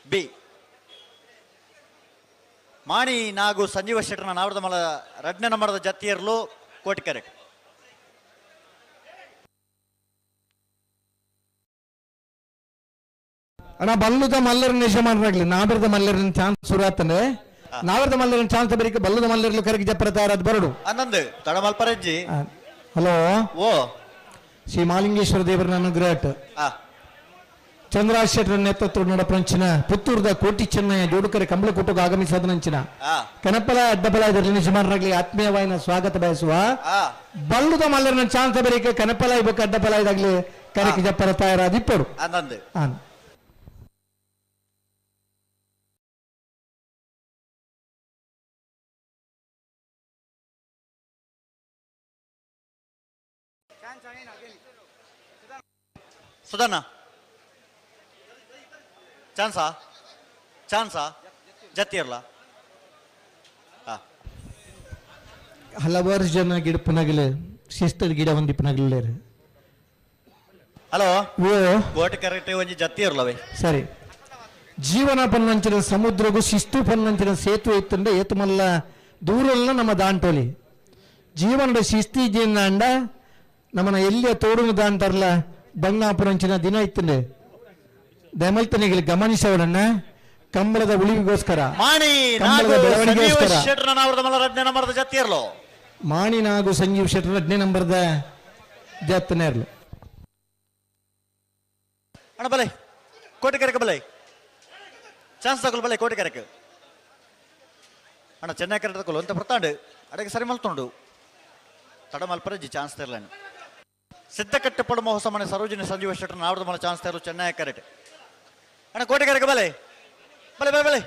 ಬಿ ಮಾಣಿ ನಾಗು ಸಂಜೀವ ಶೆಟ್ಟರ್ನ ನಾವರದ ಮಲ ರಡ್ನೇ ನಂಬರ್ದ ಜತ್ತಿರ್ಲು ಕೋಟಿ ಕರೆಟ್. ಅಣ್ಣ ಬಲ್ಲುದ ಮಲ್ಲರನ್ನ ಯಜಮಾನರಾಗ್ಲಿ ನಾಬರದ ಮಲ್ಲರನ್ನ ಚಾನ್ಸ್ ಶುರು ಆತಂದ್ರೆ ನಾವರದ ಮಲ್ಲರನ್ನ ಚಾನ್ಸ್ ಬರೀಕ ಬಲ್ಲುದ ಮಲ್ಲರ್ಲು ಕರಗಿ ಜಪ್ಪರ ತಯಾರಾದ ಬರಡು ಅನ್ನಂದು ತಡಮಲ್ಪರಜ್ಜಿ. ಹಲೋ ಓ ಶ್ರೀ ಮಾಲಿಂಗೇಶ್ವರ ದೇವರ ಅನುಗ್ರಹ ಚಂದ್ರಾಜ್ ಶೆಟ್ಟರ ನೇತೃತ್ವ ನಡಪಂಚಿನ ಪುತ್ತೂರದ ಕೋಟಿ ಚೆನ್ನಯ್ಯ ಜೋಡುಕರೆ ಕಂಬಳಕೂಟಕ್ಕೆ ಆಗಮಿಸದ ನಂಚಿನ ಕನಪಲ ಅಡ್ಡಬಲ ಇದರಲ್ಲಿ ಯಜಮಾನರಾಗ್ಲಿ ಆತ್ಮೀಯವಾಯಿನ ಸ್ವಾಗತ ಬಯಸುವ ಬಲ್ಲುದ ಮಲ್ಲರನ್ನ ಚಾನ್ಸ್ ಬರೀಕ ಕನಪಲ ಇಬೇಕು ಅಡ್ಡಬಲ ಇದಾಗ್ಲಿ ಕರಗಿ ಜಪ್ಪರ ತಯಾರಾದ ಇಪ್ಪರು. ಅನ್ನಂದು ಸುಧನ್ನ ಚಾನ್ಸಾ ಚಾನ್ಸಾ ಜತ್ತಿರ್ಲ ಹಲವಾರು ಜನ ಗಿಡಪನಗಲೆ ಶಿಸ್ತದ ಗಿಡ ಹೊಂದಿಪ್ಪನಗಲೇ. ಹಲೋ ಕೋಟೆ ಕರೆಕ್ಟ್ ಒಂಜಿ ಜತ್ತಿ ಇರ್ಲವೇ. ಸರಿ ಜೀವನ ಪನ್ನಂಚಿನ ಸಮುದ್ರಗೂ ಶಿಸ್ತು ಪನ್ನಂಚಿನ ಸೇತುವೆ ಇತ್ತಂದ್ರೆ ಏತುಮಲ್ಲ ದೂರಲ್ಲ ನಮ್ಮ ದಾಂಟೋಲಿ ಜೀವನದ ಶಿಸ್ತಿ ಅಂಡ ನಮ್ಮನ್ನ ಎಲ್ಲಿಯ ತೋಡುನು ದಾಂತಾರಲ್ಲ ಬಂಗಾಪುರಂಚಿನ ದಿನ ಇತ್ತಂಡೆ ದಯಮಲ್ತನಿಗೆ ಗಮನಿಸೋಡನ್ನ ಕಂಬಳದ ಉಳಿವಿಗೋಸ್ಕರ, ಮಾಣಿ ಕಂಬಳದ ನಾಗು ಸಂಜೀವ ಬೆಳವಣಿಗೆಗೋಸ್ಕರ. ಶೆಟ್ಟರ್ ನಾವರದ ರಡ್ನೇ ನಂಬರ್ದ ಜತ್ತಿಯರ್ಲು. ಮಾಣಿ ನಾಗು ಸಂಜೀವ್ ಶೆಟ್ಟರ್ 2ನೇ ನಂಬರ್ದ ಜತ್ತನೇರ್ಲು. ಅಣ್ಣ ಬಲೆ ಕೋಟಿಕೆರೆಗೆ ಬಲೆ ಚಾನ್ಸ್ ತಗೊಳ್ಳು ಬಲೆ ಕೋಟಿಕೆರೆಗೆ. ಅಣ್ಣ ಚೆನ್ನೈ ಕರೆ ತಗೊಳ್ಳು ಅಂತ ಬರ್ತಾಂಡು ಅಡಗೆ ಸರಿ ಮಲ್ತುಂಡು ತಡ ಮಲ್ಪರಜ್ಜಿ ಚಾನ್ಸ್ ತರಲೇನು. ಸಿದ್ಧಕಟ್ಟೆ ಪಡುಮ ಹೊಸ ಮನೆ ಸರೋಜಿನಿ ಸಂಜೀವ ಶೆಟ್ಟರ್ ನಾವರದ ಮಲ ಚಾನ್ಸ್ ತರಲು ಚೆನ್ನೈ ಕರೆಟ್. ಅಣ್ಣ ಕೋಟಿಕೆರೆಗೆ ಬಲೆ ಬಲೆ ಬಲೆ ಬಲೆ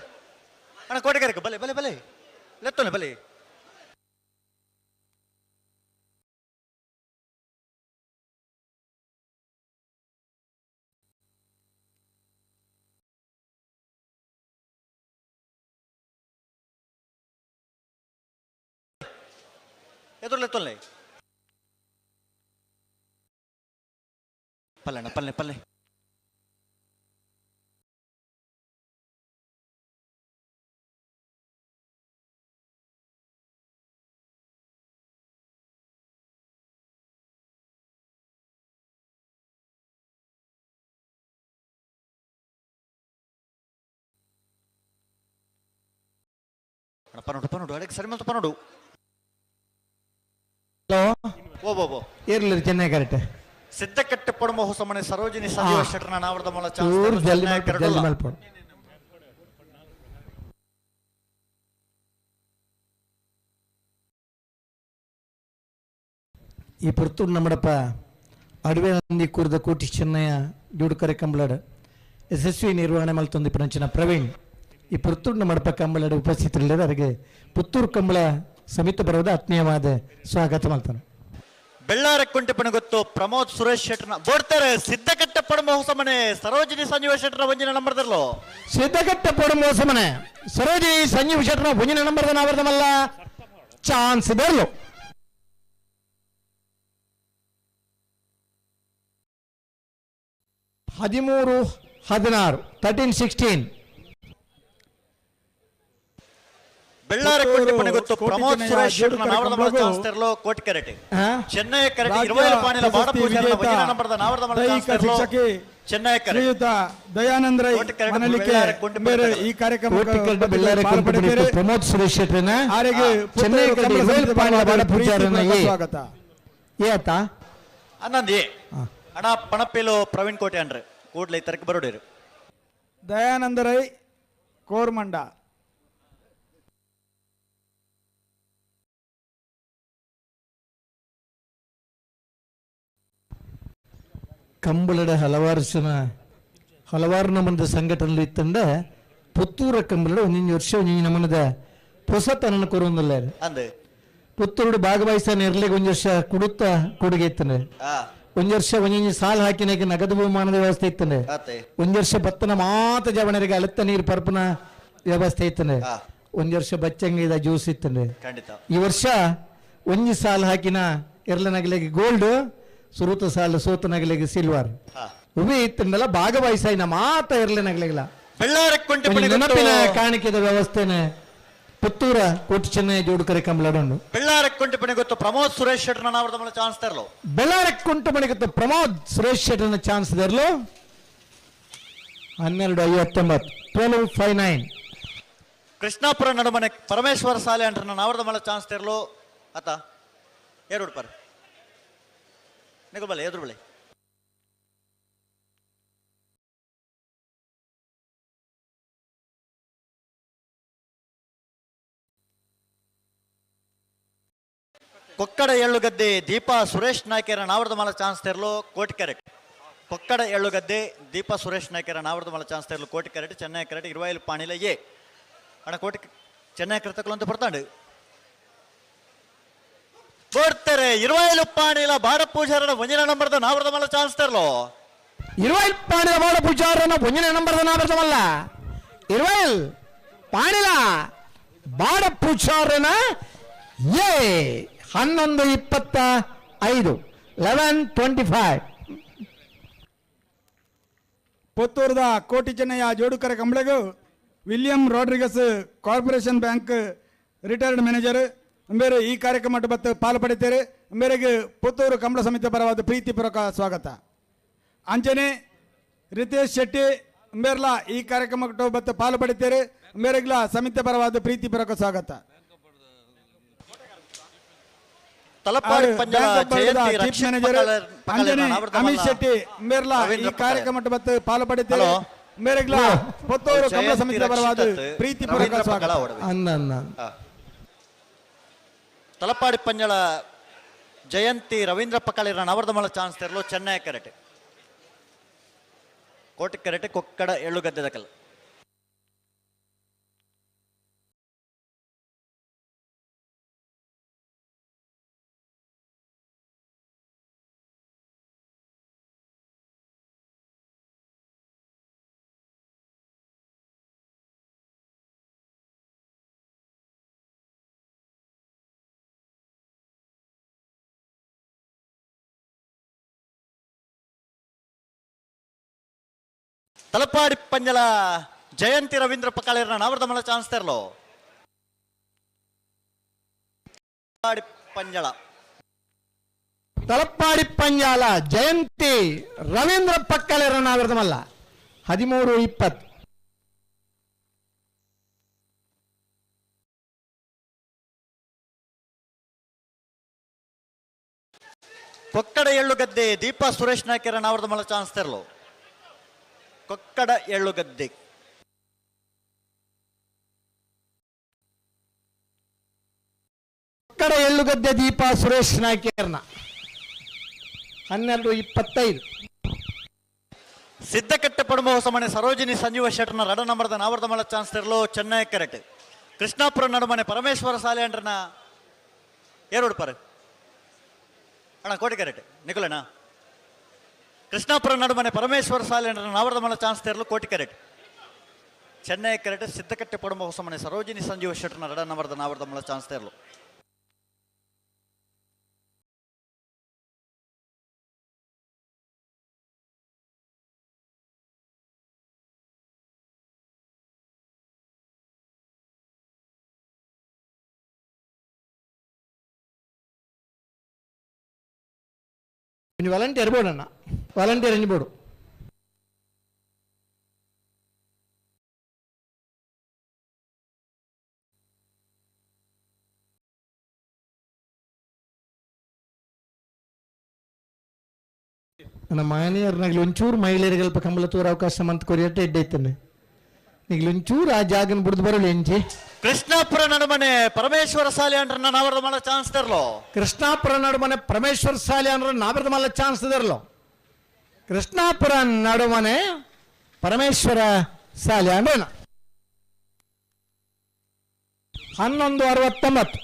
ಅಣ್ಣ ಕೋಟಿಕೆರೆಗೆ ಬಲೆ ಬಲೆ ಬಲೆ ಲೆತ್ತೋನೆ ಬಲೆ. ಎದುರು ಲೆತ್ತೋನೆ ಪಲ್ಲೆ ಪಲ್ಲೆ ಪಲ್ಲೆ. ಪನ್ನೊಂಡು ಪನ್ನೊಂಡು ಅಡಗೆ ಸರಿ ಮಲ್ತು ಪನ್ನೊಂಡು. ಹಲೋ ಓ ಓ ಓ ಇರ್ಲಿ ಚೆನ್ನೈ ಕರೆಕ್ಟ್. ಸಿದ್ಧಕಟ್ಟೆ ಪಡುಮ ಹೊಸ ಮನೆ ಸರೋಜಿನಿ ಸಂಜೀವ ಶೆಟ್ಟರ್ನ ನಾವರದ ಮೂಲ ಚಾನ್ಸ್ ಚೂರು ತರಲು ಜಲ್ದಿ ಚೆನ್ನೈ ಮಲ್ಪ, ಕರೆಟ್ ಜಲ್ದಿ ಅಲ್ಲ. ಮಲ್ಪೊಡು. ಈ ಪುರ್ತೂರು ನಮ್ಮಡಪ್ಪ ಅಡುವೆ ನಂದಿ ಕೂರ್ದ ಕೋಟಿ ಚೆನ್ನಯ್ಯ ಜೋಡುಕರೆ ಕಂಬಳಾಡ ಯಶಸ್ವಿ ನಿರ್ವಹಣೆ ಮಲ್ತೊಂದು ಪುನಂಚಿನ ಪ್ರವೀಣ್ ಈ ಪುತ್ತೂರು ನಮ್ಮಡಪ್ಪ ಕಂಬಳಾಡ ಉಪಸ್ಥಿತರಿಲ್ಲದೆ ಅವರಿಗೆ ಪುತ್ತೂರು ಕಂಬಳ ಸಮಿತಿ ಬರೋದ ಆತ್ಮೀಯವಾದ ಸ್ವಾಗತ ಮಾಡ್ತಾನೆ. ಬೆಳ್ಳಾರ ಕುಂಟೆಪಣ ಗೊತ್ತು ಪ್ರಮೋದ್ ಸುರೇಶ್ ಶೆಟ್ಟರ್ನ ಬೋಡ್ತಾರೆ ಸಿದ್ಧಕಟ್ಟೆ ಪಡುಮ ಹೊಸ ಮನೆ ಸರೋಜಿನಿ ಸಂಜೀವ ಶೆಟ್ಟರ್ನ ಒಂಜಿನ ನಂಬರ್ದಲ್ಲೋ. ಸಿದ್ಧಕಟ್ಟೆ ಪಡುಮ ಹೊಸ ಮನೆ ಸರೋಜಿನಿ ಸಂಜೀವ ಶೆಟ್ಟರ್ನ ಒಂಜಿನ ನಂಬರ್ದ ನಾವರ್ದಮಲ್ಲ ಚಾನ್ಸ್ ಬೆರ್ಲು. 13 16 13 16. ಬೆಳ್ಳಾರ ಕುಂಟೆಪಣ ಗೊತ್ತು ಪ್ರಮೋದ್ ಸುರೇಶ್ ಶೆಟ್ಟರ್ನ ನಾವರದ ಮಲ ಚಾನ್ಸ್ ತೆರಲು ಕೋಟಿ ಕರೆಟೆ. ಚೆನ್ನೈ ಕರೆಟೆ ಇರುವೈಲು ಪಾಣಿಲ ಬಾಡ ಪೂಜಾರನ ಒಂಜಿನ ನಂಬರ್ದ ನಾವರದ ಮಲ ಚಾನ್ಸ್ ದೈಹಿಕ ತೆರಲು ಶಿಕ್ಷಕಿ ಚೆನ್ನೈ ಕರೆಟೆ. ಶ್ರೀಯುತ ದಯಾನಂದ ರೈ ಕೋಟಿ ಕರೆಟೆ ಮನಲಿಕೆ ಬೆಳ್ಳಾರ ಕುಂಟೆಪಣ ಬೇರೆ ತಗಲು. ಈ ಕಾರ್ಯಕ್ರಮಕ್ಕೆ ಕೋಟಿ ಕರೆಟೆ ಬೆಳ್ಳಾರ ಪಾಲು ಕುಂಟೆಪಣ ಪಡೆದಿದ್ದಾರೆ. ಪ್ರಮೋದ್ ಸುರೇಶ್ ಶೆಟ್ಟರ್ನ ಆರೆಗೆ ಚೆನ್ನೈ ಪುತ್ತೂರು ಕರೆಟೆ ಕಮಲ ಇರುವೈಲು ಸಮಿತಿ ಪಾಣಿಲ ಬಾಡ ಪೂಜಾರನ ಪ್ರೀತಿಪೂರ್ವಕ ಏ. ಸ್ವಾಗತ. ಏ ಆತ? ಅನ್ನಂದಿ ಅಣ್ಣ ಪಣಪಿಲು ಪ್ರವೀಣ್ ಕೋಟೆ ಅನ್ರಿ ಕೂಡ್ಲೆ ತರಕ್ಕೆ ಬರೋಡಿರು. ದಯಾನಂದ ರೈ ಕೋರ್ಮಂಡ. ಕಂಬಳದ ಹಲವಾರು ಜನ ಹಲವಾರು ನಮನದ ಸಂಘಟನೆಗಳು ಇತ್ತಂದ ಪುತ್ತೂರ ಕಂಬಳದ ಒಂದೊಂದು ವರ್ಷ ಒಂದೊಂದು ನಮನದ ಹೊಸತನ ಕೊರೊಂದಲ್ಲ. ಅಂದು ಪುತ್ತೂರು ಭಾಗವಹಿಸ್ತಾನೆ ಇರ್ಲಿಕ್ಕೆ ಒಂದು ವರ್ಷ ಕುಡುತ್ತ ಕೊಡುಗೆ ಇತ್ತಂದ್ರೆ ಒಂದು ವರ್ಷ ಒಂದೊಂದು ಸಾಲು ಹಾಕಿನಾಗ ನಗದು ಬಹುಮಾನದ ವ್ಯವಸ್ಥೆ ಇತ್ತಂದ್ರೆ ಒಂದು ವರ್ಷ ಬತ್ತನ ಮಾತ ಜವಣರಿಗೆ ಅಳತ್ತ ನೀರು ಪರ್ಪನ ವ್ಯವಸ್ಥೆ ಇತ್ತಂದ್ರೆ ಒಂದು ವರ್ಷ ಬಚ್ಚಂಗಿದ ಜ್ಯೂಸ್ ಇತ್ತಂದ್ರೆ ಖಂಡಿತ. ಈ ವರ್ಷ ಒಂಜಿ ಸಾಲು ಹಾಕಿನ ಎರಲನಗಲಿಗೆ ಗೋಲ್ಡ್ ಸುರುತ ಸಾಲು ಸೋತನಗಲಿಗೆ ಸಿಲ್ವರ್ ಉವಿ ಇತ್ತಂದಲ್ಲ ಭಾಗವಹಿಸಾಯಿನ ಮಾತ ಎರಲನಗಲಿಲ್ಲ ಬೆಳ್ಳಾರ ಕುಂಟೆಪಣ ನೆನಪಿನ ಗೊತ್ತು ಕಾಣಿಕೆದ ವ್ಯವಸ್ಥೆನೆ ಪುತ್ತೂರ ಕೋಟಿ ಚೆನ್ನೈ ಜೋಡುಕರೆ ಕಂಬಳಡುಂಡು. ಬೆಳ್ಳಾರ ಕುಂಟೆಪಣ ಗೊತ್ತು ಪ್ರಮೋದ್ ಸುರೇಶ್ ಶೆಟ್ಟರ್ನ ನಾವರದ ಮಲ ಚಾನ್ಸ್ ತರಲು. ಬೆಳ್ಳಾರ ಕುಂಟುಮಣಿಗೊತ್ತು ಪ್ರಮೋದ್ ಸುರೇಶ್ ಶೆಟ್ಟರ್ನ ಚಾನ್ಸ್ ತರಲು 12:59 12:59. ಕೃಷ್ಣಾಪುರ ನಡುಮನೆ ಪರಮೇಶ್ವರ ಸಾಲೆ ಅಂಟ್ರನ ನಾವರದ ಮಲ ಚಾನ್ಸ್ ತರಲು ಆತ ಎರಡು ಪರ್ ನಿಗು ಬಲೆ ಎದುರು ಬಲೆ. ಕೊಕ್ಕಡ ಎಳ್ಳುಗದ್ದೆ ದೀಪಾ ಸುರೇಶ್ ನಾಯ್ಕರ ನಾವರದ ಮಲ ಚಾನ್ಸ್ ತೆರಲು ಕೋಟಿ ಕ್ಯಾರೆಟ್. ಕೊಕ್ಕಡ ಎಳ್ಳುಗದ್ದೆ ದೀಪಾ ಸುರೇಶ್ ನಾಯ್ಕರ ನಾವರದ ಮಲ ಚಾನ್ಸ್ ತೆರಲು ಕೋಟಿ ಕ್ಯಾರೆಟ್ ಚೆನ್ನೈ ಕ್ಯಾರೆಟ್ ಇರುವಾಯಿಲು ಪಾಣಿಲ ಎ ಅಣ್ಣ ಕೋಟಿ ಚೆನ್ನೈ ಕರೆತಕ್ಕಲು ಅಂತ ಬರ್ತಾಂಡು ಕೊಡ್ತಾರೆ ಇರುವಾಯಿಲು ಪಾಣಿಲ ಬಾಡ ಪೂಜಾರನ ಒಂಜಿನ ನಂಬರ್ದ ನಾವರದ ಮಲ ಚಾನ್ಸ್ ತೆರಲು. ಇರುವೈಲ್ ಪಾಣಿಲ ಬಾಡ ಪೂಜಾರನ ಒಂಜಿನ ನಂಬರ್ದ ನಾವರದ ಇರುವೈಲ್ ಪಾಣಿಲ ಬಾಡ ಪೂಜಾರನ ಎ 11:25 11:25. ಪುತ್ತೂರದ ಕೋಟಿ Chennaya ಜೋಡುಕರ ಕಂಬಳಗು William Rodrigues corporation bank retired manager ಬೇರೆ ಈ ಕಾರ್ಯಕ್ರಮ ಬತ್ತು ಪಾಲು ಪಡಿತೇರೆ ಮೇರೆಗೆ ಪುತ್ತೂರು ಕಂಬಳ ಸಮಿತಿ ಪರವಾದ ಪ್ರೀತಿಪೂರ್ವಕ ಸ್ವಾಗತ. ಅಂಚನೆ ರಿತೇಶ್ ಶೆಟ್ಟಿ ಮೇರ್ಲಾ ಈ ಕಾರ್ಯಕ್ರಮಕ್ಕೆ ಬತ್ತ ಪಾಲು ಪಡಿತೇರೆ ಮೇರೆಗ್ಲ ಸಮಿತಿ ಪರವಾದ ಪ್ರೀತಿ ಪರಕ ಸ್ವಾಗತ. ಚೀಫ್ ಮ್ಯಾನೇಜರ್ ಅಂಜನಿ ಅಮಿತ್ ಶೆಟ್ಟಿ ಮೇರ್ಲಾ ಈ ಕಾರ್ಯಕ್ರಮಕ್ಕೆ ಬತ್ತ ಪಾಲು ಪಡಿತೇರೆ ಮೇರೆಗ್ಲ ಪುತ್ತೂರು ಕಂಬಳ ಸಮಿತಿ ಪರವಾದ ಪ್ರೀತಿ ಪರಕ ಸ್ವಾಗತ. ತಲಪಾಡಿ ಪಂಜಳ ಜಯಂತಿ ರವೀಂದ್ರ ಪಕ್ಕಳಿರ ನವರ್ದಮಲ ಚಾನ್ಸ್ ತೆರಲು ಚೆನ್ನೈ ಕರೆಟೆ ಕೋಟೆ ಕರೆಟೆ ಕೊಕ್ಕಡ ಎಳ್ಳುಗದ್ದೆ ದಕಲ್. ತಲಪಾಡಿ ಪಂಜಲ ಜಯಂತಿ ರವೀಂದ್ರ ಪಕ್ಕಳಿರ ನವರ್ದಮಲ ಚಾನ್ಸ್ ತೆರಲು ಪಂಜಳ ತಲಪಾಡಿ ಪಂಜಾಲ ಜಯಂತಿ ರವೀಂದ್ರ ಪಕ್ಕಳಿರ ನಾವರ್ದಮಲ್ಲ 13-20. ಕೊಕ್ಕಡ ಎಳ್ಳುಗದ್ದೆ ದೀಪಾ ಸುರೇಶ್ ನಾಯ್ಕರ ನಾವರ್ದಮಲ ಚಾನ್ಸ್ ತೆರಲು ಕೊಕ್ಕಡ ಎಳ್ಳುಗದ್ದೆ. ಕೊಕ್ಕಡ ಎಳ್ಳುಗದ್ದೆ ದೀಪಾ ಸುರೇಶ್ ನಾಯ್ಕರ್ನ 12-25. ಸಿದ್ದಕಟ್ಟೆ ಪಡುಮ ಹೊಸಮನೆ ಸರೋಜಿನಿ ಸಂಜೀವ ಶೆಟ್ಟರ್ನ ರಡ ನಂಬರ್ದ ನಾವರ್ದಮಲ ಚಾನ್ಸ್ ತೆರಲು ಚೆನ್ನೈ ಕರೆಕ್ಟ್. ಕೃಷ್ಣಾಪುರ ನಡುಮನೆ ಪರಮೇಶ್ವರ ಸಾಲೆಂಡ್ರನ ಏರುಡುಪಾರು ಅಣ್ಣ ಕೋಟಿ ಕರೆಕ್ಟ್ ನಿಕುಲಣ್ಣ. ಕೃಷ್ಣಾಪುರ ನಡುಮನೆ ಪರಮೇಶ್ವರ ಸಾಲೆಂಡ್ರನ ನಾವರ್ದಮಲ ಚಾನ್ಸ್ ತೆರಲು ಕೋಟಿ ಕರೆಕ್ಟ್. ಚೆನ್ನೈ ಕರೆಕ್ಟ್ ಸಿದ್ದಕಟ್ಟೆ ಪಡುಮ ಹೊಸಮನೆ ಸರೋಜಿನಿ ಸಂಜೀವ ಶೆಟ್ಟರ್ನ ರಡ ನಂಬರ್ದ ನಾವರ್ದಮಲ ಚಾನ್ಸ್ ತೆರಲು. ವಾಲಂಟಿಯರ್ ಬೋರ್ಡ್ ಅಣ್ಣ, ವಾಲಂಟಿಯರ್ ಎಣ್ಣೆ ಬೋರ್ಡು. ನನ್ನ ಮಾಯನಿಯರ್ನಾಗ್ಲಿ ಒಂಚೂರು ಮಹಿಳೆಯರಿಗೆ ಕಂಬಳ ತೋರ ಅವಕಾಶ ಮಂತ್ ಕೊರಿಯಟ್ಟೆ ಎಡ್ಡೈತಾನೆ ಈಗಲೂ ಒಂಚೂರು ಆ ಜಾಗನ ಬಿಡ್ದು ಬರಲಿ ಎಂಜಿ. ಕೃಷ್ಣಾಪುರ ನಡುಮನೆ ಪರಮೇಶ್ವರ ಸಾಲೆ ಅಂಡ್ರ ನಾವರ್ದ ಮಲ್ಲ ಚಾನ್ಸ್ ತರಲೋ. ಕೃಷ್ಣಾಪುರ ನಡುಮನೆ ಪರಮೇಶ್ವರ ಸಾಲೆ ಅಂಡ್ರ ನಾವರ್ದ ಮಲ್ಲ ಚಾನ್ಸ್ ತರಲೋ. ಕೃಷ್ಣಾಪುರ ನಡುಮನೆ ಪರಮೇಶ್ವರ ಸಾಲೆ ಅಂಡ್ರನ 11:69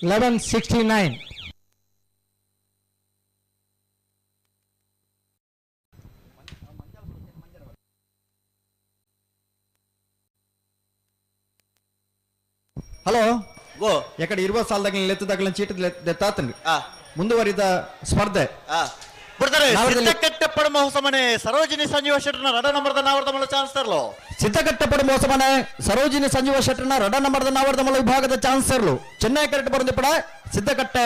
11:69. ಹಲೋ ಗೋ ಯಾಕಡೆ ಇರುವ ಸಾಲದಾಗ ಲೆತ್ತದಾಗಲ ಚೀಟ ದೆತ್ತಾತನ್ರಿ ಮುಂದುವರಿದ ಸ್ಪರ್ಧೆ ಬಿಡ್ತಾರೆ. ಸಿದ್ದಕಟ್ಟೆ ಪಡಮ ಹೊಸಮನೆ ಸರೋಜಿನಿ ಸಂಜೀವ ಶೆಟ್ಟರ್ನ ರಡ ನಂಬರ್ದ ನಾವರ್ದಮಲ ಚಾನ್ಸ್ ತರಲು. ಸಿದ್ದಕಟ್ಟೆ ಪಡಮ ಹೊಸಮನೆ ಸರೋಜಿನಿ ಸಂಜೀವ ಶೆಟ್ಟರ್ನ ರಡ ನಂಬರ್ದ ನಾವರ್ದಮಲ ವಿಭಾಗದ ಚಾನ್ಸ್ ತರಲು ಚೆನ್ನೈ ಕರೆಕ್ಟ್ ಬರಂದು ಪಡ ಸಿದ್ದಕಟ್ಟೆ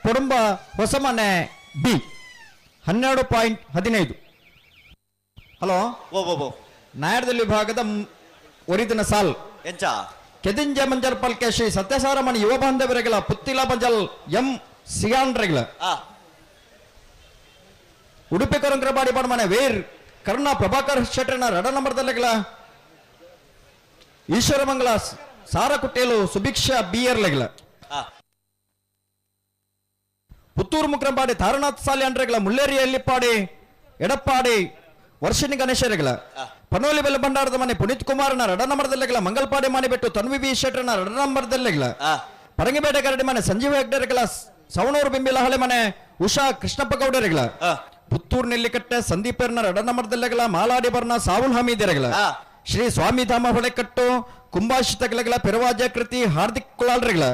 ಕುಟುಂಬ ಹೊಸಮನೆ ಬಿ 12.15. ಹಲೋ ಓ ನಾಯರ್ದಲ್ಲಿ ವಿಭಾಗದ ಒರಿದಿನ ಸಾಲ್ ಎಂಚ ಕೆದಿಂಜ ಮಂಜರ್ ಪಲ್ಕೆ ಶ್ರೀ ಸತ್ಯಸಾರಮಣಿ ಯುವ ಬಾಂಧವರೆಗಳ ಪುತ್ತಿಲ ಬಂಜಲ್ ಎಂ ಸಿಗಾನ್ರೆಗಳ ಉಡುಪಿ ಕೊರಂಕ್ರಬಾಡಿ ಬಡಮನೆ ವೇರ್ ಕರುಣಾ ಪ್ರಭಾಕರ್ ಶೆಟ್ಟರ್ನ ರಡ ನಂಬರ್ದಲ್ಲೆಗಳ ಈಶ್ವರಮಂಗಲ ಸಾರ ಕುಟ್ಟೇಲು ಸುಭಿಕ್ಷಾ ಬಿಯರ್ಲೆಗಳ ಪುತ್ತೂರು ಮುಕ್ರಂಪಾಡಿ ತಾರನಾಥ್ ಸಾಲಿ ಅಂಡ್ರೆಗಳ ಮುಳ್ಳೇರಿ ಎಲ್ಲಿಪ್ಪಾಡಿ ಎಡಪ್ಪಾಡಿ ವರ್ಷಿಣಿ ಗಣೇಶರೆಗಳ ಪನೋಲಿ ಬೆಲ್ಲ ಭಂಡಾರದ ಮನೆ ಪುನೀತ್ ಕುಮಾರ್ನ ರಡ ನಂಬರ್ದಲ್ಲೆಗಳ ಮಂಗಲ್ಪಾಡಿ ಮನೆ ಬಿಟ್ಟು ತನ್ವಿ ಬಿ ಶೆಟ್ಟರ್ನ ರಡ ನಂಬರ್ದಲ್ಲೆಗಳ ಪರಂಗಿಪೇಟೆ ಕರಡಿ ಮನೆ ಸಂಜೀವ ಹೆಗ್ಡೆರೆಗಳ ಸವಣೂರು ಬಿಂಬಿಲಹಳೆ ಮನೆ ಉಷಾ ಕೃಷ್ಣಪ್ಪ ಗೌಡರೆಗಳ ಪುತ್ತೂರು ನೆಲ್ಲಿಕಟ್ಟೆ ಸಂದೀಪರ್ನ ರಡ ನಂಬರ್ದಲ್ಲೆಗಳ ಮಾಲಾಡಿ ಬರ್ನ ಸಾವುಲ್ ಹಮೀದರೆಗಳ ಶ್ರೀ ಸ್ವಾಮಿಧಾಮ ಹೊಳೆಕಟ್ಟು ಕುಂಭಾಶಿತಗಳ ಪೆರವಾಜ ಕೃತಿ ಹಾರ್ದಿಕ್ ಕುಳಾಲ್ರೆಗಳ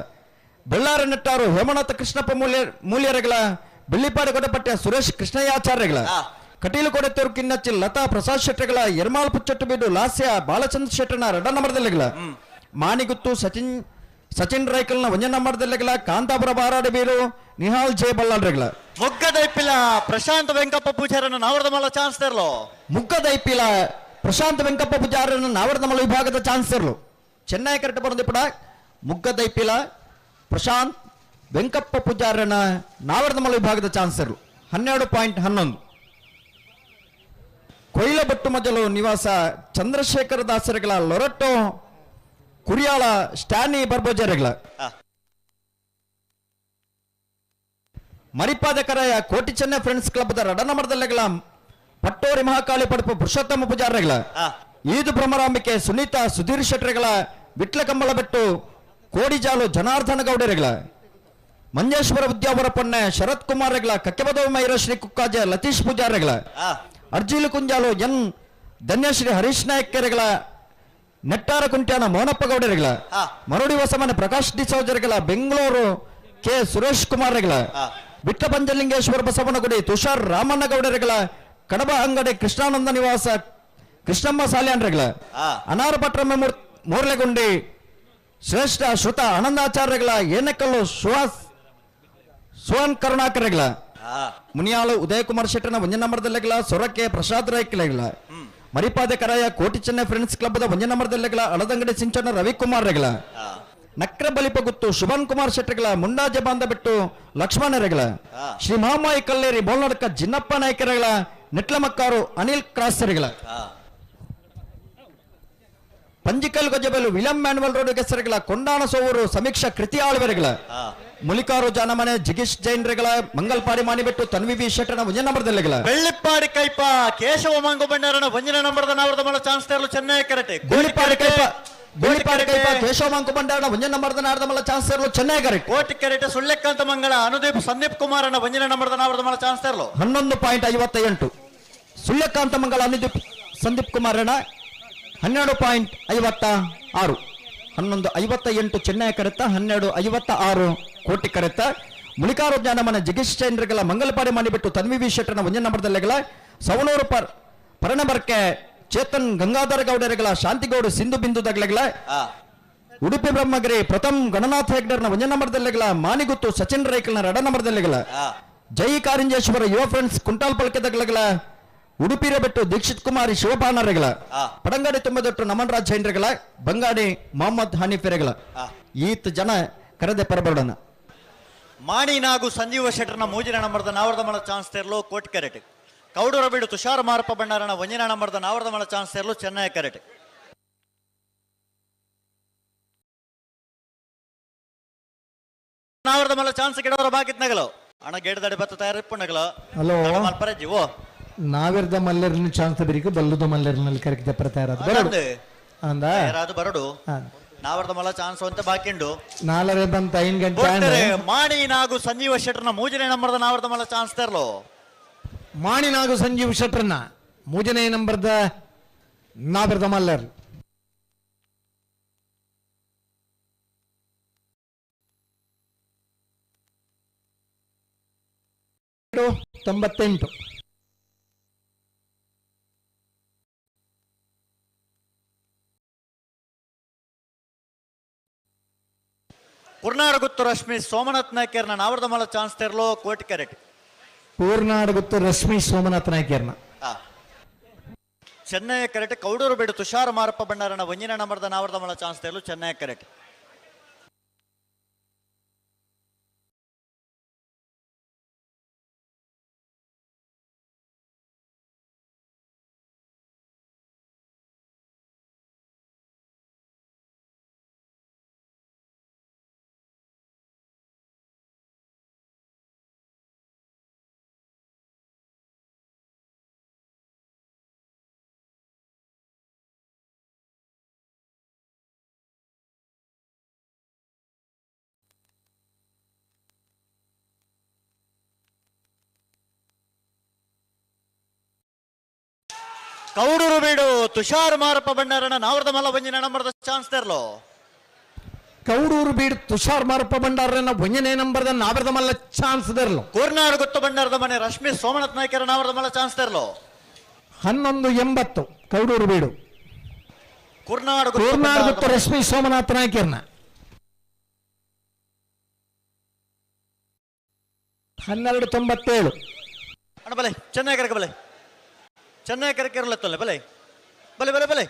ಬೆಳ್ಳಾರ ನೆಟ್ಟಾರು ಹೇಮನಾಥ ಕೃಷ್ಣಪ್ಪ ಮೂಲ್ಯರೆಗಳ ಬೆಳ್ಳಿಪಾಡಿ ಕೊಡಪಟ್ಟೆ ಸುರೇಶ್ ಕೃಷ್ಣಯ್ಯಾಚಾರ್ಯಗಳ ಕಟೀಲು ಕೊಡೆತ್ತೂರು ಕಿನ್ನಚ್ಚಿ ಲತಾ ಪ್ರಸಾದ್ ಶೆಟ್ಟರ್ಗಳ ಎರ್ಮಾಲ್ ಪುಚ್ಚಟ್ಟು ಬೀಡು ಲಾಸ್ಯ ಬಾಲಚಂದ್ರ ಶೆಟ್ಟರ್ನ ರಡ ನಂಬರ್ದಲ್ಲೆಗಳ ಮಾಣಿಗುತ್ತು ಸಚಿನ್ ರೈಕಲ್ನ ಒಂಜ ನಂಬರ್ದಲ್ಲೆಗಳ ಕಾಂತಾಪುರ ಬಾರಾಡಿ ಬೀರು ನಿಹಾಲ್ ಜೆ ಬಲ್ಲಾಳ್ರೆಗಳ ಮುಗ್ಗದೈಪಿಲ ಪ್ರಶಾಂತ್ ವೆಂಕಪ್ಪ ಪೂಜಾರನ ನಾವರ್ದಮಲ್ಲ ಚಾನ್ಸ್ ತರಲೋ. ಮುಗ್ಗದೈಪಿಲ ಪ್ರಶಾಂತ್ ವೆಂಕಪ್ಪ ಪೂಜಾರನ ನಾವರ್ದಮಲ ವಿಭಾಗದ ಚಾನ್ಸರ್ಲು ಚೆನ್ನೈ ಕರೆಟ್ ಬರಂದಿಪ್ಪಡ ಮುಗ್ಗದೈಪಿಲ ಪ್ರಶಾಂತ್ ವೆಂಕಪ್ಪ ಪೂಜಾರನ ನಾವರ್ದಮಲ ವಿಭಾಗದ ಚಾನ್ಸರ್ಲು 12.11. ಕೊಯ್ಲಬಟ್ಟು ಮಜಲು ನಿವಾಸ ಚಂದ್ರಶೇಖರ ದಾಸರುಗಳ ಲೊರಟೋ ಕುರಿಯಾಳ ಸ್ಟ್ಯಾನಿ ಬರ್ಬೋಜರಗಳ ಮರಿಪಾದ ಕರಾಯ ಕೋಟಿ ಚೆನ್ನೈ ಫ್ರೆಂಡ್ಸ್ ಕ್ಲಬ್ ರಡನಮರ್ದಲ್ಲೆಗಳ ಪಟ್ಟೋರಿ ಮಹಾಕಾಳಿ ಪಡಪು ಪುರುಷೋತ್ತಮ ಪೂಜಾರಗಳ ಈದು ಭ್ರಮರಾಂಬಿಕೆ ಸುನೀತಾ ಸುಧೀರ್ ಶೆಟ್ಟರ್ಗಳ ವಿಟ್ಲ ಕಂಬಳಬೆಟ್ಟು ಕೋಡಿಜಾಲು ಜನಾರ್ದನ ಗೌಡರುಗಳ ಮಂಜೇಶ್ವರ ಉದ್ಯಾವರ ಪೊನ್ನೆ ಶರತ್ ಕುಮಾರ್ಗಳ ಕಕ್ಕೆಬದವ ಮೈರಶ್ರೀ ಕುಕ್ಕಾಜೆ ಲತೀಶ್ ಪೂಜಾರಗಳ ಅರ್ಜಿಲು ಕುಂಜಾಲು ಎನ್ ಧನ್ಯಶ್ರೀ ಹರೀಶ್ ನಾಯಕ್ಕೆರೆಗಳ ನೆಟ್ಟಾರ ಕುಂಟ್ಯಾನ ಮೋನಪ್ಪ ಗೌಡರುಗಳ ಮರುಡಿ ಹೊಸಮನೆ ಪ್ರಕಾಶ್ ಡಿಸೋಜರ್ಗಳ ಬೆಂಗಳೂರು ಕೆ ಸುರೇಶ್ ಕುಮಾರ್ಗಳ ವಿಟ್ಲ ಪಂಚಲಿಂಗೇಶ್ವರ ಬಸವನಗುಡಿ ತುಷಾರ್ ರಾಮಣ್ಣಗೌಡರುಗಳ ಕಡಬ ಅಂಗಡಿ ಕೃಷ್ಣಾನಂದ ನಿವಾಸ ಕೃಷ್ಣಮ್ಮ ಸಾಲ್ಯಾನ್ರುಗಳ ಅನಾರ ಪಟ್ರಮ್ಮ ಮೂರ್ಲೆಗುಂಡಿ ಶ್ರೇಷ್ಠ ಶ್ರುತ ಆನಂದಾಚಾರ್ಯಗಳ ಏನಕಲ್ಲು ಸುಹಾಸ್ ಸುವನ್ ಕರುಣಾಕರಗಳ ಮುನಿಯಾಳು ಉದಯಕುಮಾರ್ ಶೆಟ್ಟನ ಒಂಜನಮರದಲ್ಲೆಗಳ ಸೊರಕೆ ಪ್ರಸಾದ್ ರಾಯ್ಕಲೆಗಳ ಮರಿಪಾದ ಕರಾಯ ಕೋಟಿ ಚೆನ್ನೈ ಫ್ರೆಂಡ್ಸ್ ಕ್ಲಬ್ದ ಒಂಜನಮರದಲ್ಲೆಗಳ ಅಳದಂಗಡಿ ಸಿಂಚನ ರವಿಕುಮಾರ್ ರೆಗಳ ನಕ್ರ ಬಲಿಪ ಗುತ್ತು ಶುಭನ್ ಕುಮಾರ್ ಶೆಟ್ಟರ್ಗಳ ಮುಂಡಾಜೆ ಬಾಂಧ ಬಿಟ್ಟು ಲಕ್ಷ್ಮಣರೆಗಳ ಶ್ರೀ ಮಹಾಮಾಯಿ ಕಲ್ಲೇರಿ ಬೋಲ್ನಡ್ಕ ಜಿನ್ನಪ್ಪ ನಾಯಕರಗಳ ನೆಟ್ಲಮಕ್ಕಾರು ಅನಿಲ್ ಕ್ರಾಸರಿಗಳ ಪಂಜಿಕಲ್ ಗೊಜ್ಜಬೆಲು ವಿಲಿಯಂ ಮ್ಯಾನುವಲ್ ರೋಡ್ ಹೆಸರುಗಳ ಕೊಂಡಾಣ ಸೋವರು ಸಮೀಕ್ಷಾ ಕೃತಿ ಆಳ್ವೆರೆಗಳ ಮುಲಿಕಾರು ಜಾನಮನೆ ಜಿಗೀಶ್ ಜೈನ್ರೆಗಳ ಮಂಗಲ್ಪಾಡಿ ಮಾನಿಬಿಟ್ಟು ತನ್ವಿ ವಿ ಶೆಟ್ಟನ ಒಂಜನ ನಂಬರ್ದಲ್ಲೆಗಳ ಬೆಳ್ಳಿಪ್ಪಾಡಿ ಕೈಪ ಕೇಶವ ಮಂಗು ಬಂಡಾರನ ಒಂಜಿನ ನಂಬರ್ದ ನಾವರದ ಮಲ ಚಾನ್ಸ್ ತೇರಲು ಚೆನ್ನೈ ಕರೆಟೆ. ಬೆಳ್ಳಿಪ್ಪಾಡಿ ಕೈಪ ಬೆಳ್ಳಿಪ್ಪಾಡಿ ಕೈಪ ಕೇಶವ ಮಂಗು ಬಂಡಾರನ ಒಂಜನ ನಂಬರ್ದ ನಾವರದ ಮಲ ಚಾನ್ಸ್ ತೇರಲು ಚೆನ್ನೈ ಕರೆಟ್. ಕೋಟಿ ಕೆರೆಟೆ ಸುಳ್ಳೆಕ್ಕಂತ ಮಂಗಳ ಅನುದೀಪ್ ಸಂದೀಪ್ ಕುಮಾರನ ಒಂಜಿನ ನಂಬರ್ದ ನಾವರದ ಮಲ ಚಾನ್ಸ್ ತೇರಲು 11.58. ಸುಳ್ಯಕಾಂತ ಮಂಗಳ ಅನುದೀಪ್ ಸಂದೀಪ್ ಕುಮಾರನ 12.56. 11.58 ಚೆನ್ನೈ ಕರೆತ, 12.56 ಕೋಟಿ ಕರೆತ. ಮುಳಿಕಾರು ಜ್ಞಾನಮನ ಜಿಗೀಶ್ ಚಂದ್ರಗಳ ಮಂಗಲಪಾಡಿ ಮಾಡಿಬಿಟ್ಟು ತನ್ವಿ ವಿ ಶೆಟ್ಟನ ಒಂಜನ ನಂಬರ್ದಲ್ಲೆಗಳ ಸವಣೂರು ಪರಣಬರ್ಕೆ ಚೇತನ್ ಗಂಗಾಧರ ಗೌಡರುಗಳ ಶಾಂತಿಗೌಡ ಸಿಂಧು ಬಿಂದು ದಗ್ಲೆಗಳ ಉಡುಪಿ ಬ್ರಹ್ಮಗಿರಿ ಪ್ರಥಮ್ ಗಣನಾಥ ಹೆಗ್ಡರ್ನ ಒಂಜನ ನಂಬರ್ದಲ್ಲೆಗಳ ಮಾನಿಗುತ್ತು ಸಚಿನ್ ರೈಕಲ್ನ ರಡ ನಂಬರ್ದಲ್ಲೆಗಳ ಜೈ ಕಾರಿಂಜೇಶ್ವರ ಯುವ ಫ್ರೆಂಡ್ಸ್ ಕುಂಟಾಲ್ ಪಲ್ಕೆದಗ್ಲಗಳ ಉಡುಪಿರ ಬೆಟ್ಟು ದೀಕ್ಷಿತ್ ಕುಮಾರಿ ಶಿವಪಾನರೆಗಳ ಪಡಂಗಾಡಿ ತುಂಬದೊಟ್ಟು ನಮನ್ ರಾಜ್ ಜೈನ್ರೆಗಳ ಬಂಗಾಡಿ ಮೊಹಮ್ಮದ್ ಹನೀಫೆರೆಗಳ ಈತ ಜನ ಕರೆದೆ ಪರಬರೋಣ. ಮಾಣಿ ನಾಗು ಸಂಜೀವ ಶೆಟ್ಟರ್ನ ಮೂಜಿನ ನಂಬರ್ದ ನಾವರದ ಮಲ ಚಾನ್ಸ್ ತೇರಲು ಕೋಟಿ ಕೆರೆಟ್. ಕೌಡೂರ ಬೀಡು ತುಷಾರ್ ಮಾರಪ್ಪ ಬಣ್ಣಾರನ ಒಂಜಿನ ನಂಬರ್ದ ನಾವರದ ಮಲ ಚಾನ್ಸ್ ತೇರಲು ಚೆನ್ನೈ ಕೆರೆಟ್. ನಾವರದ ಮಲ ಚಾನ್ಸ್ ಗಿಡವರ ಬಾಕಿತ್ ನಗಲು ಅಣ್ಣ ಗೇಡದಡಿ ಬತ್ತ ತಯಾರಿಪ್ಪು ನಗಲು. ಹಲೋ ಮಲ್ಪರಜ್ಜಿ ಓ ನಾವಿರ್ದ ಮಲ್ಲೆರ್ನ ಚಾನ್ಸ್ ಬಿರಿಕು ಬಲ್ಲುದ ಮಲ್ಲೆರ್ನಲ್ಲಿ ಕರೆಕ್ಟ್ ತಯಾರಾದ ಬರಡು ಅಂದ ತಯಾರಾದ ಬರಡು ನಾವರ್ದ ಮಲ ಚಾನ್ಸ್ ಅಂತ ಬಾಕಿಂಡು ನಾಲರೆ ಬಂತ 5 ಗಂಟೆ. ಮಾಣಿ ನಾಗು ಸಂಜೀವ ಶೆಟ್ಟರ್ನ ಮೂಜನೇ ನಂಬರ್ದ ನಾವರ್ದ ಮಲ ಚಾನ್ಸ್ ತೇರ್ಲು. ಮಾಣಿ ನಾಗು ಸಂಜೀವ ಶೆಟ್ಟರ್ನ ಮೂಜನೇ ನಂಬರ್ದ ನಾವರ್ದ ಮಲ್ಲರ್ 98. ಕುರ್ನಾಡಗುತ್ತು ರಶ್ಮಿ ಸೋಮನಾಥ್ ನಾಯ್ಕರ್ನ ನಾವರದ ಮಲ ಚಾನ್ಸ್ ತೇರ್ಲು ಕೋಟಿ ಕೆರೆಟ್. ಪೂರ್ಣಾಡಗುತ್ತು ರಶ್ಮಿ ಸೋಮನಾಥ್ ನಾಯ್ಕರ್ನ ಚೆನ್ನೈ ಕೆರೆಟ್. ಕೌಡೂರು ಬೇಡು ತುಷಾರ್ ಮಾರಪ್ಪ ಬಣ್ಣಾರನ ಒಂಜಿನ ನಂಬರ್ದ ನಾವರದ ಮಲ ಚಾನ್ಸ್ ತೇರ್ಲು ಚೆನ್ನೈ ಕೆರೆಟ್. ಕೌಡೂರು ಬೀಡು ತುಷಾರ್ ಮಾರಪ್ಪ ಭಂಡಾರನ ನಾವರದ ಮಲ್ಲ ಒಂಜಿನ ನಂಬರ್ದ ಚಾನ್ಸ್ ತೇರ್ಲು. ಕೌಡೂರು ಬೀಡು ತುಷಾರ್ ಮಾರಪ್ಪ ಭಂಡಾರನ ಒಂಜನೇ ನಂಬರ್ದ ನಾವರದ ಮಲ್ಲ ಚಾನ್ಸ್ ತೇರ್ಲು. ಕೋರ್ನಾಡು ಗೊತ್ತು ಭಂಡಾರದ ಮನೆ ರಶ್ಮಿ ಸೋಮನಾಥ್ ನಾಯ್ಕರ ನಾವರದ ಮಲ್ಲ ಚಾನ್ಸ್ ತೇರ್ಲು. 11.80 ಕೌಡೂರು ಬೀಡು ಕುರ್ನಾಡು ಗೊತ್ತು ರಶ್ಮಿ ಸೋಮನಾಥ್ ನಾಯ್ಕರ್ನ 12.97. ಅಣ್ಣ ಬಲೆ ಚೆನ್ನೈ ಕರೆಕ ಬಲೆ ಚೆನ್ನೈ ಕರೆಕೆ ಇರಲತ್ತಲ್ಲ ಬಲೆ ಬಲೆ ಬಲೆ ಬಲೆ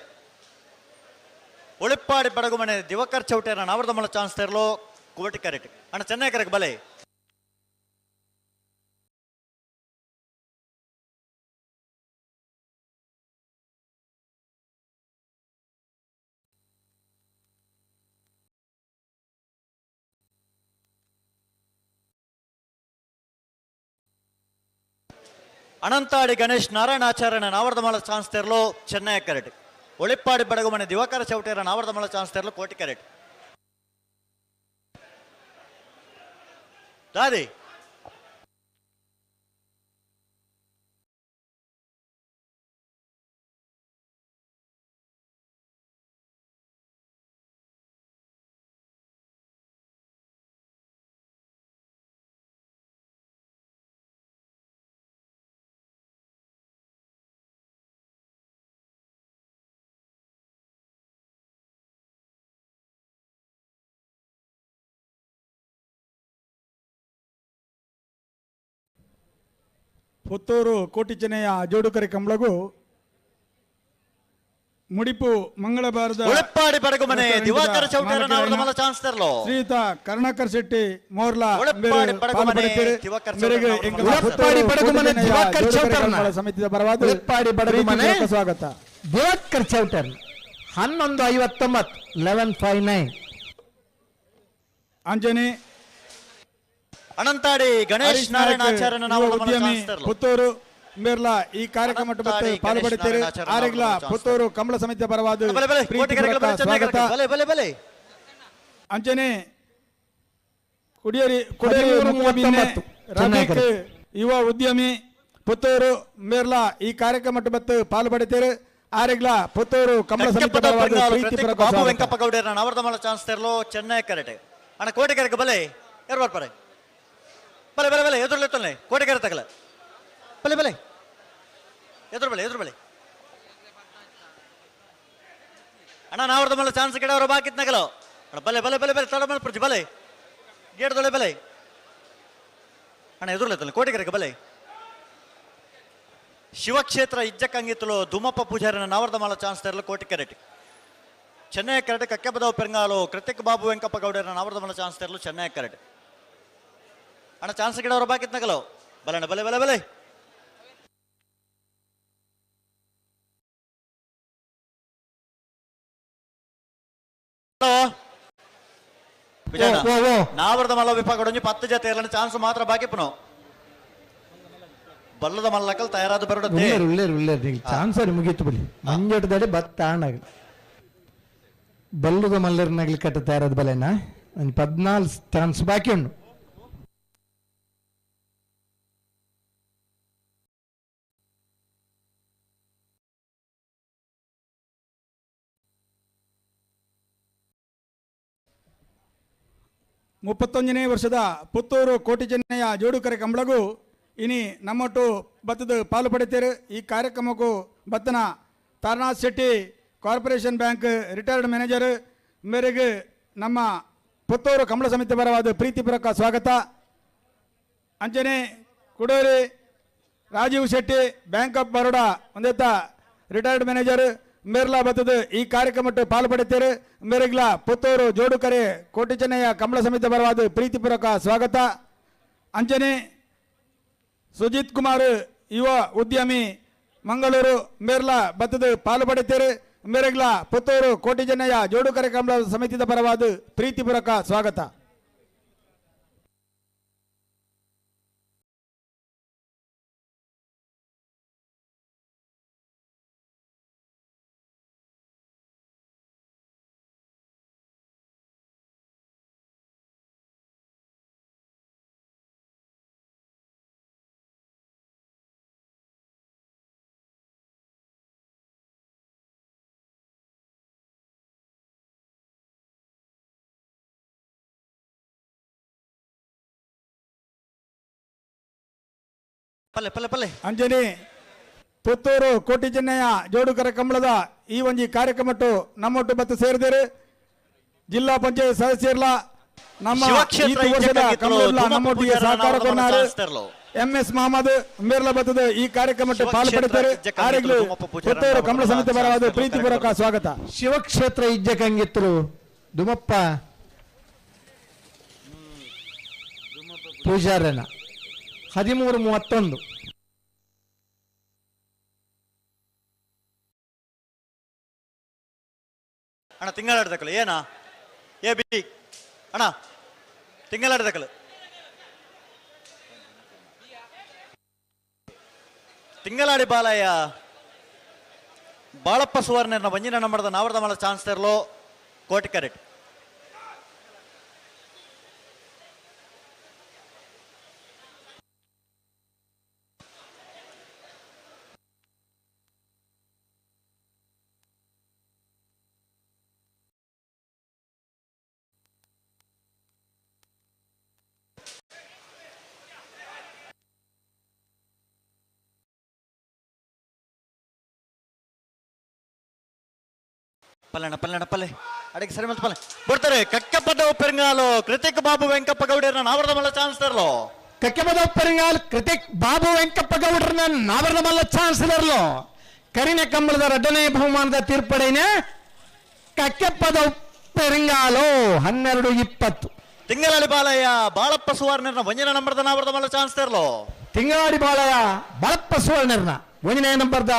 ಒಳಿಪ್ಪಾಡಿ ಬಡಗುಮನೆ ದಿವಾಕರ್ ಚೌಟೇರ ನಾವರ್ದಮಲ ಚಾನ್ಸ್ ತೆರಲು ಕೋಟಿ ಕರೆಕ್ಟ್ ಅಣ್ಣ ಚೆನ್ನೈ ಕರೆಕ್ ಬಲೆ ಅನಂತಾಡಿ ಗಣೇಶ್ ನಾರಾಯಣಾಚಾರ್ಯನ ನಾವರ್ದಮಲ ಚಾನ್ಸ್ ತೆರಲು ಚೆನ್ನೈ ಕರೆಕ್ಟ್ ಒಳಿಪ್ಪಾಡಿ ಬಡಗುಮನೆ ದಿವಾಕರ ಚೌಟೇರ ನಾವರ್ದಮಲ ಚಾನ್ಸ್ ತೆರಲು ಕೋಟಿ ಕರೆಕ್ಟ್ ದಾದಿ ಪುತ್ತೂರು ಕೋಟಿಚೆನೆಯ ಜೋಡುಕರೆ ಕಂಬಳಗು ಮುಡಿಪು ಮಂಗಳಬಾರದ ಒಳಪ್ಪಾಡಿ ಬಡಗುಮನೆ ದಿವಾಕರ ಚೌಟೇರ ನಾವರ್ದಮಲ ಚಾನ್ಸ್ ತೆರಲು ಶ್ರೀಯುತ ಕರುಣಾಕರ್ ಶೆಟ್ಟಿ ಮೋರ್ಲಾ ಒಳಪ್ಪಾಡಿ ಬಡಗುಮನೆ ದಿವಾಕರ್ ಉಳಪ್ಪಾಡಿ ಬಡಗುಮನೆ ದಿವಾಕರ್ ಚೌಟರ್ನ ಸಮಿತಿಯ ಪರವಾಗಿ ಉಳಪ್ಪಾಡಿ ಬಡಗುಮನೆ ಪ್ರೀತಿಪೂರ್ವಕ ಸ್ವಾಗತ. ದಿವಾಕರ್ ಚೌಟರ್ 11:59 11:59. ಅಂಜನಿ ಅನಂತಾಡಿ ಗಣೇಶ್ ಹರೀಶ್ ನಾಯಕ್ ನಾರಾಯಣಾಚಾರ್ಯನ ಯುವ ನಾವರ್ದಮಲ ಉದ್ಯಮಿ ಚಾನ್ಸ್ ತೆರಲು ಪುತ್ತೂರು ಮೇರ್ಲಾ ಈ ಕಾರ್ಯಕ್ರಮ ಅನಂತಾಡಿ ಪಾಲು ಪಡೆಯುತ್ತಾರೆ. ಗಣೇಶ್ ನಾರಾಯಣಾಚಾರ್ಯನ ಆರೆಗ್ಲ ನಾವರ್ದಮಲ ಚಾನ್ಸ್ ಪುತ್ತೂರು ಕಂಬಳ ಸಮಿತಿಯ ಪರವಾದ ಬಲೆ ಬಲೆ ಕೋಟಿ ಕರೆಕ್ ಬಲೆ ಚೆನ್ನೈ ಸ್ವಾಗತ. ಕರೆಕ್ ಬಲೆ ಬಲೆ ಬಲೆ ಅಂಚನೆ ಕುಡಿಯರಿ ಕುಡಿಯರಿ 13:39. ಚೆನ್ನೈ ರಫೀಕ್ ಯುವ ಉದ್ಯಮಿ ಪುತ್ತೂರು ಮೇರ್ಲಾ ಈ ಕಾರ್ಯಕ್ರಮ ಬತ್ತು ಪಾಲು ಪಡೆಯುತ್ತಾರೆ. ಆರೆಗ್ಲ ಪುತ್ತೂರು ಕಂಬಳ ಸಮಿತಿಯ ಕಕ್ಕೆಪದ ಪರವಾದ ಬೆಂಗಾಲು ಪ್ರೀತಿಪೂರ್ವಕ ಕೃತಿಕ್ ಬಾಬು ಸ್ವಾಗತ. ವೆಂಕಪ್ಪ ಗೌಡರ ನಾವರ್ದಮಲ ಚಾನ್ಸ್ ತೆರಲು ಚೆನ್ನೈ ಕರೆಕ್ಟ್ ಅಣ್ಣ ಕೋಟಿ ಕರೆಕ್ ಬಲೆ ಯಾರು ಬರ್ತಾರೆ ಬಲೆ ಬಲೆ ಬಲೆ ಎದುರುಲೆತ್ತಲ್ಲೆ ಕೋಟಿ ಕರೆ ತಗಲ ಬಲೆ ಬಲೆ ಎದುರು ಬಲೆ ಎದುರು ಬಲೆ ಅಣ್ಣ ನಾವರ್ದಮಲ ಚಾನ್ಸ್ ಗಿಡವರು ಬಾಕಿತ್ ನಗಲು ಅಣ್ಣ ಬಲೆ ಬಲೆ ಬಲೆ ಬಲೆ ತಡ ಮಲ್ಪುರ್ಜಿ ಬಲೆ ಗೇಡ್ದೊಳೆ ಬಲೆ ಅಣ್ಣ ಎದುರುಲೆತ್ತಲ್ಲೆ ಕೋಟಿ ಕರೆಕ್ ಬಲೆ ಶಿವಕ್ಷೇತ್ರ ಇಜ್ಜಕ್ಕಂಗಿತ್ತಲು ಧೂಮಪ್ಪ ಪೂಜಾರಿನ ನಾವರ್ದಮಾಲ ಚಾನ್ಸ್ ತೆರಲು ಕೋಟಿ ಕರೆಟ್ ಚೆನ್ನೈ ಕರೆಟ್ ಕಕ್ಕೆಬದವ್ ಪೆರಂಗಾಲು ಕೃತಿಕ್ ಬಾಬು ವೆಂಕಪ್ಪ ಗೌಡರ ನಾವರ್ದಮಾಲ ಚಾನ್ಸ್ ತೆರಲು ಚೆನ್ನೈ ಕರೆಟ್ ಅಣ್ಣ ಚಾನ್ಸ್ ಗಿಡವರು ಬಾಕಿತ್ ನಗಲು ಬಲಣ್ಣ ಬಲೆ ಬಲೆ ಬಲೆ ನಾವರ್ದಮಲ್ಲ ವಿಭಾಗ 10 ಜೊತೆ ಇರಲಿ ಚಾನ್ಸ್ ಮಾತ್ರ ಬಾಕಿ ಪುನಃ ಬಲ್ಲದ ಮಲ್ಲಕಲ್ ತಯಾರಾದ ಬರಡುತ್ತೆ. ಉಳ್ಳೇರು ಉಳ್ಳೇರು ಉಳ್ಳೇರು ನೀವು ಚಾನ್ಸ್ ಮುಗೀತು ಬಿಡಿ. ಮಂಜಟದಡೆ ಬತ್ತ ಆಣಾಗ ಬಲ್ಲದ ಮಲ್ಲರ್ನಾಗ್ಲಿ ಕಟ್ಟ ತಯಾರಾದ ಬಲೆನಾ ಒಂದು 14 ಚಾನ್ಸ್ ಬಾಕಿ ಉಂಟು. ಮುಪ್ಪತ್ತೊಂದನೇ ವರ್ಷದ ಪುತ್ತೂರು ಕೋಟಿ ಚೆನ್ನಯ್ಯ ಜೋಡುಕರೆ ಕಂಬಳಗು ಇನಿ ನಮ್ಮೊಟ್ಟು ಬತ್ತದ ಪಾಲು ಪಡೆಯುತ್ತಾರೆ. ಈ ಕಾರ್ಯಕ್ರಮಕ್ಕೂ ಬತ್ತನ Taranath Shetty corporation bank retired manager ಮೇರೆಗೆ ನಮ್ಮ ಪುತ್ತೂರು ಕಂಬಳ ಸಮಿತಿ ಪರವಾದ ಪ್ರೀತಿಪೂರ್ವಕ ಸ್ವಾಗತ. ಅಂಚನೆ ಕುಡೂರಿ ರಾಜೀವ್ ಶೆಟ್ಟಿ ಬ್ಯಾಂಕ್ ಆಫ್ ಬರೋಡಾ ಒಂದೇತ ರಿಟೈರ್ಡ್ ಮ್ಯಾನೇಜರ್ ಮೇರ್ಲಾ ಬತ್ತದ ಈ ಕಾರ್ಯಕ್ರಮಕ್ಕೆ ಪಾಲು ಪಡೆಯುತ್ತಾರೆ. ಮೇರೆಗ್ಲಾ ಪುತ್ತೂರು ಜೋಡುಕರೆ ಕೋಟಿ ಚೆನ್ನಯ್ಯ ಕಂಬಳ ಸಮಿತಿ ಪರವಾದ ಪ್ರೀತಿಪೂರ್ವಕ ಸ್ವಾಗತ. ಅಂಚನೆ ಸುಜಿತ್ ಕುಮಾರ್ ಯುವ ಉದ್ಯಮಿ ಮಂಗಳೂರು ಮೇರ್ಲಾ ಬತ್ತದ ಪಾಲು ಪಡೆಯುತ್ತಾರೆ. ಮೇರೆಗ್ಲಾ ಪುತ್ತೂರು ಕೋಟಿ ಚೆನ್ನಯ್ಯ ಜೋಡುಕರೆ ಕಂಬಳ ಸಮಿತಿಯ ಪರವಾದ ಪ್ರೀತಿಪೂರ್ವಕ ಸ್ವಾಗತ. ಪಲ್ಲೆ ಪಲ್ಲೆ ಪಲ್ಲೆ ಅಂಜನಿ ಪುತ್ತೂರು ಕೋಟಿ ಚೆನ್ನಯ್ಯ ಜೋಡುಕರ ಕಂಬಳದ ಈ ಒಂಜಿ ಕಾರ್ಯಕ್ರಮಟ್ಟು ನಮ್ಮೊಟ್ಟು ಬತ್ತು ಸೇರಿದರು. ಜಿಲ್ಲಾ ಪಂಚಾಯತ್ ಸದಸ್ಯರ್ಲ ನಮ್ಮ ಶಿವಕ್ಷೇತ್ರ ಈ ವರ್ಷದ ಇಜ್ಜಕ್ಕಂಗಿತ್ತಲು ಕಂಬಳದ ಧೂಮಪ್ಪ ನಮ್ಮೊಟ್ಟಿಗೆ ಪೂಜಾರನ ಸಹಕಾರ ನಾವರ್ದಮಲ ಕೊರ್ನಾರು. ಚಾನ್ಸ್ ತೆರಲು. ಎಂ ಎಸ್ ಮಹಮ್ಮದ್ ಮೇರ್ಲ ಬತ್ತದ ಈ ಕಾರ್ಯಕ್ರಮಕ್ಕೆ ಪಾಲ್ಪಡೆದರು. ಆರೆಗ್ಲು ಪುತ್ತೂರು ಕಂಬಳ ಸಮಿತಿ ಪರವಾದ ಪ್ರೀತಿಪೂರ್ವಕ ಸ್ವಾಗತ. ಶಿವಕ್ಷೇತ್ರ ಇಜ್ಜಕಂಗಿತ್ತರು ದುಮಪ್ಪ ಪೂಜಾರನ 13:31. ಅಣ್ಣ ತಿಂಗಳಾಡ್ದಕ್ಕಲು ಏನಾ ಎ ಬಿ ಅಣ್ಣ ತಿಂಗಳಾಡ್ದಕ್ಕಲು ತಿಂಗಳಾಡಿ ಬಾಲಯ್ಯ ಬಾಳಪ್ಪ ಸುವರ್ಣನ ವಂಜಿನ ನಂಬರ್ದ ನಾವರ್ದ ಮಲ ಚಾನ್ಸ್ ತರಲೋ ಕೋಟಿ ಕರೆಕ್ಟ್. ಪಲ್ಲಣ್ಣ ಪಲ್ಲಣ್ಣ ಪಲ್ಲೆ ಅಡಿಗೆ ಸರಿ ಮತ್ತೆ ಪಲ್ಲೆ ಬರ್ತಾರೆ. ಕಕ್ಕೆಪದ ಪೆರಂಗಾಲು ಕೃತಿಕ್ ಬಾಬು ವೆಂಕಪ್ಪ ಗೌಡರನ್ನ ನಾವರದ ಮಲ್ಲ ಚಾನ್ಸ್ ತರಲೋ. ಕಕ್ಕೆಪದ ಪೆರಂಗಾಲ್ ಕೃತಿಕ್ ಬಾಬು ವೆಂಕಪ್ಪ ಗೌಡರನ್ನ ನಾವರದ ಮಲ್ಲ ಚಾನ್ಸ್ ತರಲೋ. ಕರಿನ ಕಂಬಳದ ಎರಡನೇ ಬಹುಮಾನದ ತೀರ್ಪಡೆನೆ ಕಕ್ಕೆಪದ ಪೆರಂಗಾಲು 12:20. ತಿಂಗಳಾಡಿ ಬಾಲಯ್ಯ ಬಾಳಪ್ಪ ಸುವರ್ಣನ ಒಂಜಿನ ನಂಬರ್ದ ನಾವರದ ಮಲ್ಲ ಚಾನ್ಸ್ ತರಲೋ. ತಿಂಗಳಾಡಿ ಬಾಲಯ್ಯ ಬಾಳಪ್ಪ ಸುವರ್ಣರನ್ನ ಒಂಜನೇ ನಂಬರ್ದ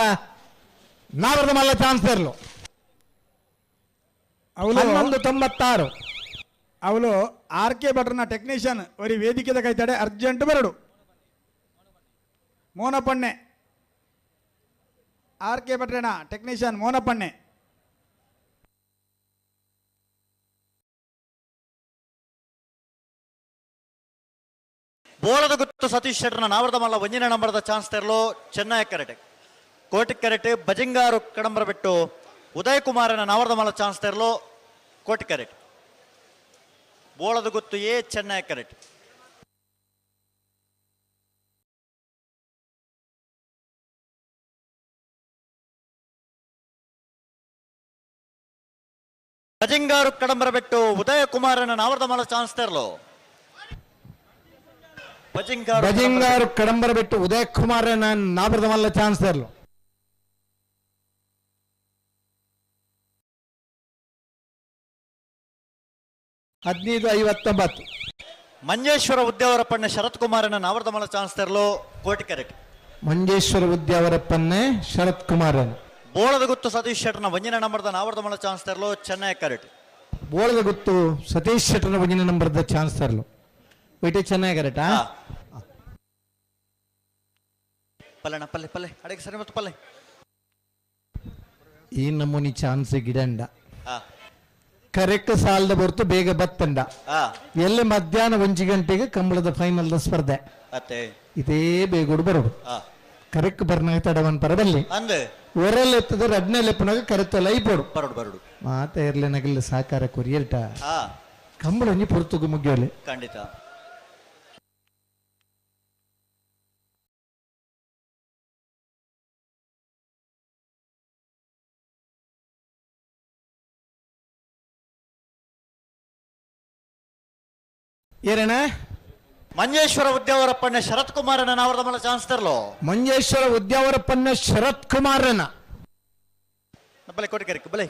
ನಾವರದ ಮಲ್ಲ ಚಾನ್ಸ್ ತರಲೋ. 11:96. ಅವಳು ಆರ್ ಕೆ ಭಟ್ರನ ಟೆಕ್ನಿಷಿಯನ್ ಒರಿ ವೇದಿಕೆದ ಕೈತಾಡೆ ಅರ್ಜೆಂಟ್ ಬರಡು. ಮೋನಪಣ್ಣೆ ಆರ್ ಕೆ ಭಟ್ರನ ಟೆಕ್ನಿಷಿಯನ್ ಮೋನಪಣ್ಣೆ. ಬೋಳದ ಗುತ್ತು ಸತೀಶ್ ಶೆಟ್ಟರ್ನ ನಾವರದ ಮಲ್ಲ ಒಂಜಿನ ನಂಬರ್ದ ಚಾನ್ಸ್ ತೆರಲು ಚೆನ್ನೈ ಕರೆಟೆ ಕೋಟಿ ಕರೆಟೆ ಬಜಿಂಗಾರು ಕಡಂಬರ ಬಿಟ್ಟು ಉದಯ್ ಕುಮಾರನ ನಾವರದ ಮಲ್ಲ ಚಾನ್ಸ್ ತೆರಲು ಕೋಟಿ ಕರೆಟ್. ಬೋಳದ ಗುತ್ತು ಎ ಚೆನ್ನೈ ಕರೆಟ್. ಬಜಿಂಗಾರು ಕಡಂಬರ ಬಿಟ್ಟು ಉದಯ ಕುಮಾರನ ನಾವರದ ಮಲ್ಲ ಚಾನ್ಸ್ ತೆರಲು. ಬಜಿಂಗಾರು ಕಡಂಬರ ಬಿಟ್ಟು ಉದಯ ಕುಮಾರನ ನಾವರದ ಮಲ್ಲ ಚಾನ್ಸ್ ತೆರಲು. 15:59. ಮಂಜೇಶ್ವರ ಉದ್ಯಾವರಪ್ಪಣ್ಣ ಶರತ್ ಕುಮಾರನ ನಾವರದ ಮಲ್ಲ ಚಾನ್ಸ್ ತೆರಲು ಕೋಟಿ ಕರೆಕ್ಟ್. ಮಂಜೇಶ್ವರ ಉದ್ಯಾವರಪ್ಪನ್ನೇ ಶರತ್ ಕುಮಾರನ್. ಬೋಳದ ಗುತ್ತು ಸತೀಶ್ ಶೆಟ್ಟರ್ನ ಒಂಜಿನ ನಂಬರ್ದ ನಾವರದ ಮಲ್ಲ ಚಾನ್ಸ್ ತೆರಲು ಚೆನ್ನೈ ಕರೆಕ್ಟ್. ಬೋಳದ ಗುತ್ತು ಸತೀಶ್ ಶೆಟ್ಟರ್ನ ಒಂಜಿನ ನಂಬರ್ದ ಚಾನ್ಸ್ ತೆರಲು ವೈಟೆ ಚೆನ್ನೈ ಕರೆಕ್ಟಾ. ಪಲ್ಲಣ್ಣ ಪಲ್ಲೆ ಪಲ್ಲೆ ಅಡಿಗೆ ಸರಿ ಮತ್ತು ಪಲ್ಲೆ. ಈ ನಮೂನಿ ಚಾನ್ಸ್ ಗಿಡಂಡ ಕರೆಕ್ಟ್ ಸಾಲದ ಹೊರತು ಬೇಗ ಬತ್ತಂಡ. ಎಲ್ಲ ಮಧ್ಯಾಹ್ನ 1 ಗಂಟೆಗೆ ಕಂಬಳದ ಫೈನಲ್ ಸ್ಪರ್ಧೆ ಇದೇ ಬೇಗೋಡು ಬರೋದು. ಕರೆಕ್ಟ್ ಬರ್ನಾಗ ತಡವನ್ ಪರಬಲ್ಲಿ ಒರಲ್ ಎತ್ತದ ರಡ್ನೇ ಲೆಪ್ಪನಾಗ ಕರೆತ್ತಲ್ಲ ಐಪೋಡು ಬರೋಡು ಮಾತ ಇರ್ಲೆನಗಲ್ಲ ಸಾಕಾರ ಕೊರಿಯಲ್ಟ ಕಂಬಳ ಒಂಜಿ ಪೊರ್ತುಗು ಮುಗಿಯೋಲೆ ಖಂಡಿತ. ಏರಣ್ಣ ಮಂಜೇಶ್ವರ ಉದ್ಯಾವರಪ್ಪಣ್ಣ ಶರತ್ ಕುಮಾರನ ನಾವರದ ಮಲ್ಲ ಚಾನ್ಸ್ ತರಲೋ. ಮಂಜೇಶ್ವರ ಉದ್ಯಾವರಪ್ಪಣ್ಣ ಶರತ್ ಕುಮಾರನ ಬಲೆ ಕೋಟಿ ಕರೆಕ್ ಬಲೆ.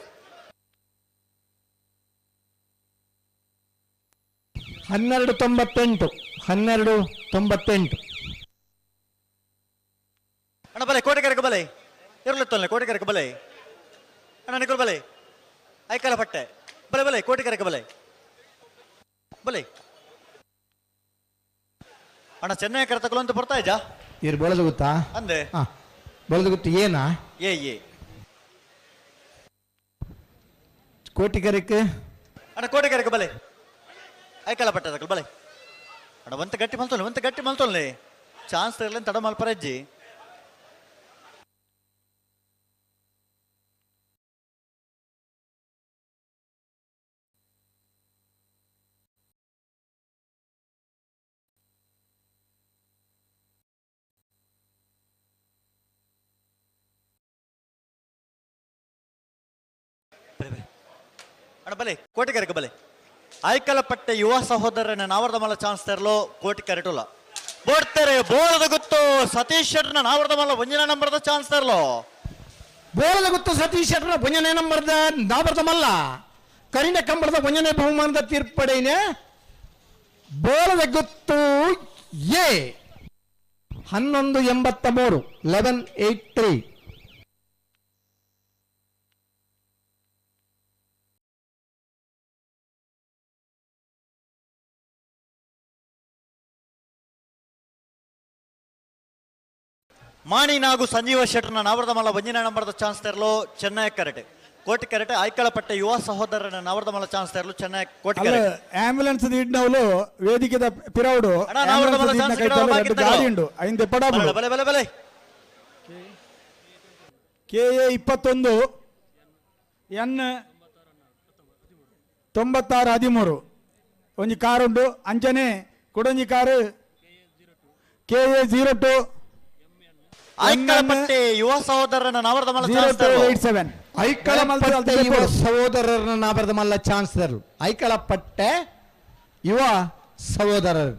12:98 12:98. ಅಣ್ಣ ಬಲೆ ಕೋಟಿ ಕರೆಕ್ ಬಲೆ ಇರಲಿತ್ತಲ್ಲ ಕೋಟಿ ಕರೆಕ್ ಬಲೆ ಅಣ್ಣ ನಿಕುಲ್ ಬಲೆ ಐಕಲ ಪಟ್ಟೆ ಬಲೆ ಬಲೆ ಕೋಟಿ ಕರೆಕ್ ಬಲೆ ಬಲೆ ಅಣ್ಣ ಚೆನ್ನೈ ಕರೆತಕಲು ಅಂತ ಬರ್ತಾ ಇದ್ಯಾ? ಇರ್ ಬೆಳೆದು ಗೊತ್ತಾ ಅಂದೆ ಬೆಳೆದು ಗೊತ್ತು ಏನಾ ಏ ಏ ಕೋಟಿ ಕರೆಕ್ ಅಣ್ಣ ಕೋಟಿ ಕರೆಕ್ ಬಲೆ ಐಕಲ ಪಟ್ಟೆ ತಕಲು ಬಲೆ ಅಣ್ಣ ಒಂತ ಗಟ್ಟಿ ಮಲ್ತೋಲ್ಲ ಒಂತ ಗಟ್ಟಿ ಮಲ್ತೋಲ್ಲೆ ಚಾನ್ಸ್ ತರಲಿ ತಡ ಮಲ್ಪರಜ್ಜಿ. ಅಣ್ಣ ಬಲೆ ಕೋಟಿ ಕರೆಕ್ ಬಲೆ. ಆಯ್ಕಲಪಟ್ಟೆ ಯುವ ಸಹೋದರನ ನಾವರದ ಮಲ್ಲ ಚಾನ್ಸ್ ತೆರಲು ಕೋಟಿ ಕರೆಟುಲ್ಲ. ಬೋಡ್ತಾರೆ ಬೋಳದ ಗುತ್ತು ಸತೀಶ್ ಶೆಟ್ಟರ್ನ ನಾವರ್ದ ಮಲ್ಲ ಒಂಜನೇ ನಂಬರ್ದ ಚಾನ್ಸ್ ತರಲೋ. ಬೋಳದ ಗುತ್ತು ಸತೀಶ್ ಶೆಟ್ಟರ್ನ ಒಂಜನೇ ನಂಬರ್ದ ನಾವರ್ದ ಮಲ್ಲ ಕರಿನ ಕಂಬಳದ ಒಂಜನೇ ಬಹುಮಾನದ ತೀರ್ಪಡೇನೆ ಬೋಳದ ಗುತ್ತು ಎ 1183 1183. ಮಾಣಿ ನಾಗು ಸಂಜೀವ ಶೆಟ್ಟರ್ನ ನಾವರ್ದ ಮಲ್ಲ ಒಂಜನೇ ನಂಬರ್ದ ಚಾನ್ಸ್ ತರಲು ಚೆನ್ನೈ ಕರೆಟೆ ಕೋಟಿ ಕರೆಟೆ ಐಕಳಪಟ್ಟೆ ಯುವ ಸಹೋದರನ ನಾವರ್ದ ಮಲ್ಲ ಚಾನ್ಸ್ ತರಲು ಚೆನ್ನೈ ಕೋಟಿ ಕರೆಟೆ. ಆಂಬ್ಯುಲೆನ್ಸ್ ದೀಡ್ನವಲು ವೇದಿಕೆದ ಪಿರೌಡು ಗಾಡಿ ಉಂಡು ಐಂದೆ ಪಡಾಬುಡು ಬಲೆ ಬಲೆ ಬಲೆ ಕೆ ಎ 21 ಎನ್ 96 13 ಒಂಜಿ ಕಾರ್ ಉಂಡು ಅಂಚನೆ ಕುಡೊಂಜಿ ಕಾರು ಕೆ ಎ 02 ಐಕಳಪಟ್ಟೆ ಯುವ ಸಹೋದರನ ನಾವರ್ದ ಮಲ್ಲ ಚಾನ್ಸ್ ತರಲು 0287. ಐಕಳಪಟ್ಟೆ ಯುವ ಸಹೋದರರನ್ನ ನಾವರ್ದ ಮಲ್ಲ ಚಾನ್ಸ್ ತರಲು ಐಕಳಪಟ್ಟೆ ಯುವ ಸಹೋದರರು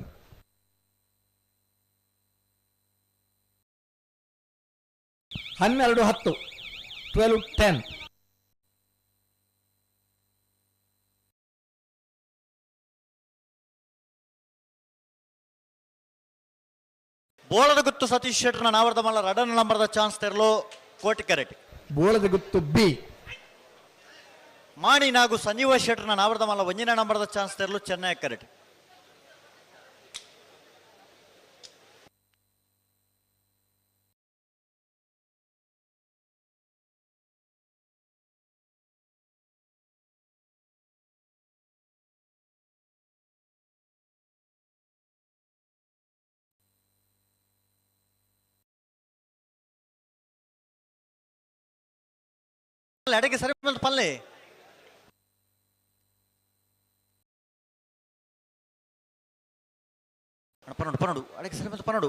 12:10 12:10. ಬೋಳದ ಗುತ್ತು ಸತೀಶ್ ಶೆಟ್ಟರ್ನ ನಾವರ್ದ ಮಲ್ಲ ರಡನ್ ನಂಬರ್ದ ಚಾನ್ಸ್ ತೆರಲು ಕೋಟಿ ಕರೆಟ್ ಬೋಳದ ಗುತ್ತು ಬಿ ಮಾಣಿ ನಾಗು ಸಂಜೀವ ಶೆಟ್ಟರ್ನ ನಾವರ್ದ ಮಲ್ಲ ಒಂಜಿನ ನಂಬರ್ದ ಚಾನ್ಸ್ ತೆರಲು ಚೆನ್ನೈ ಕರೆಟ್. ಅಡಗೆ ಸರಿ ಪಲ್ಲೆ ಪನ್ನಡು ಪನ್ನಡು ಅಡಗೆ ಸರಿ ಪನ್ನಡು.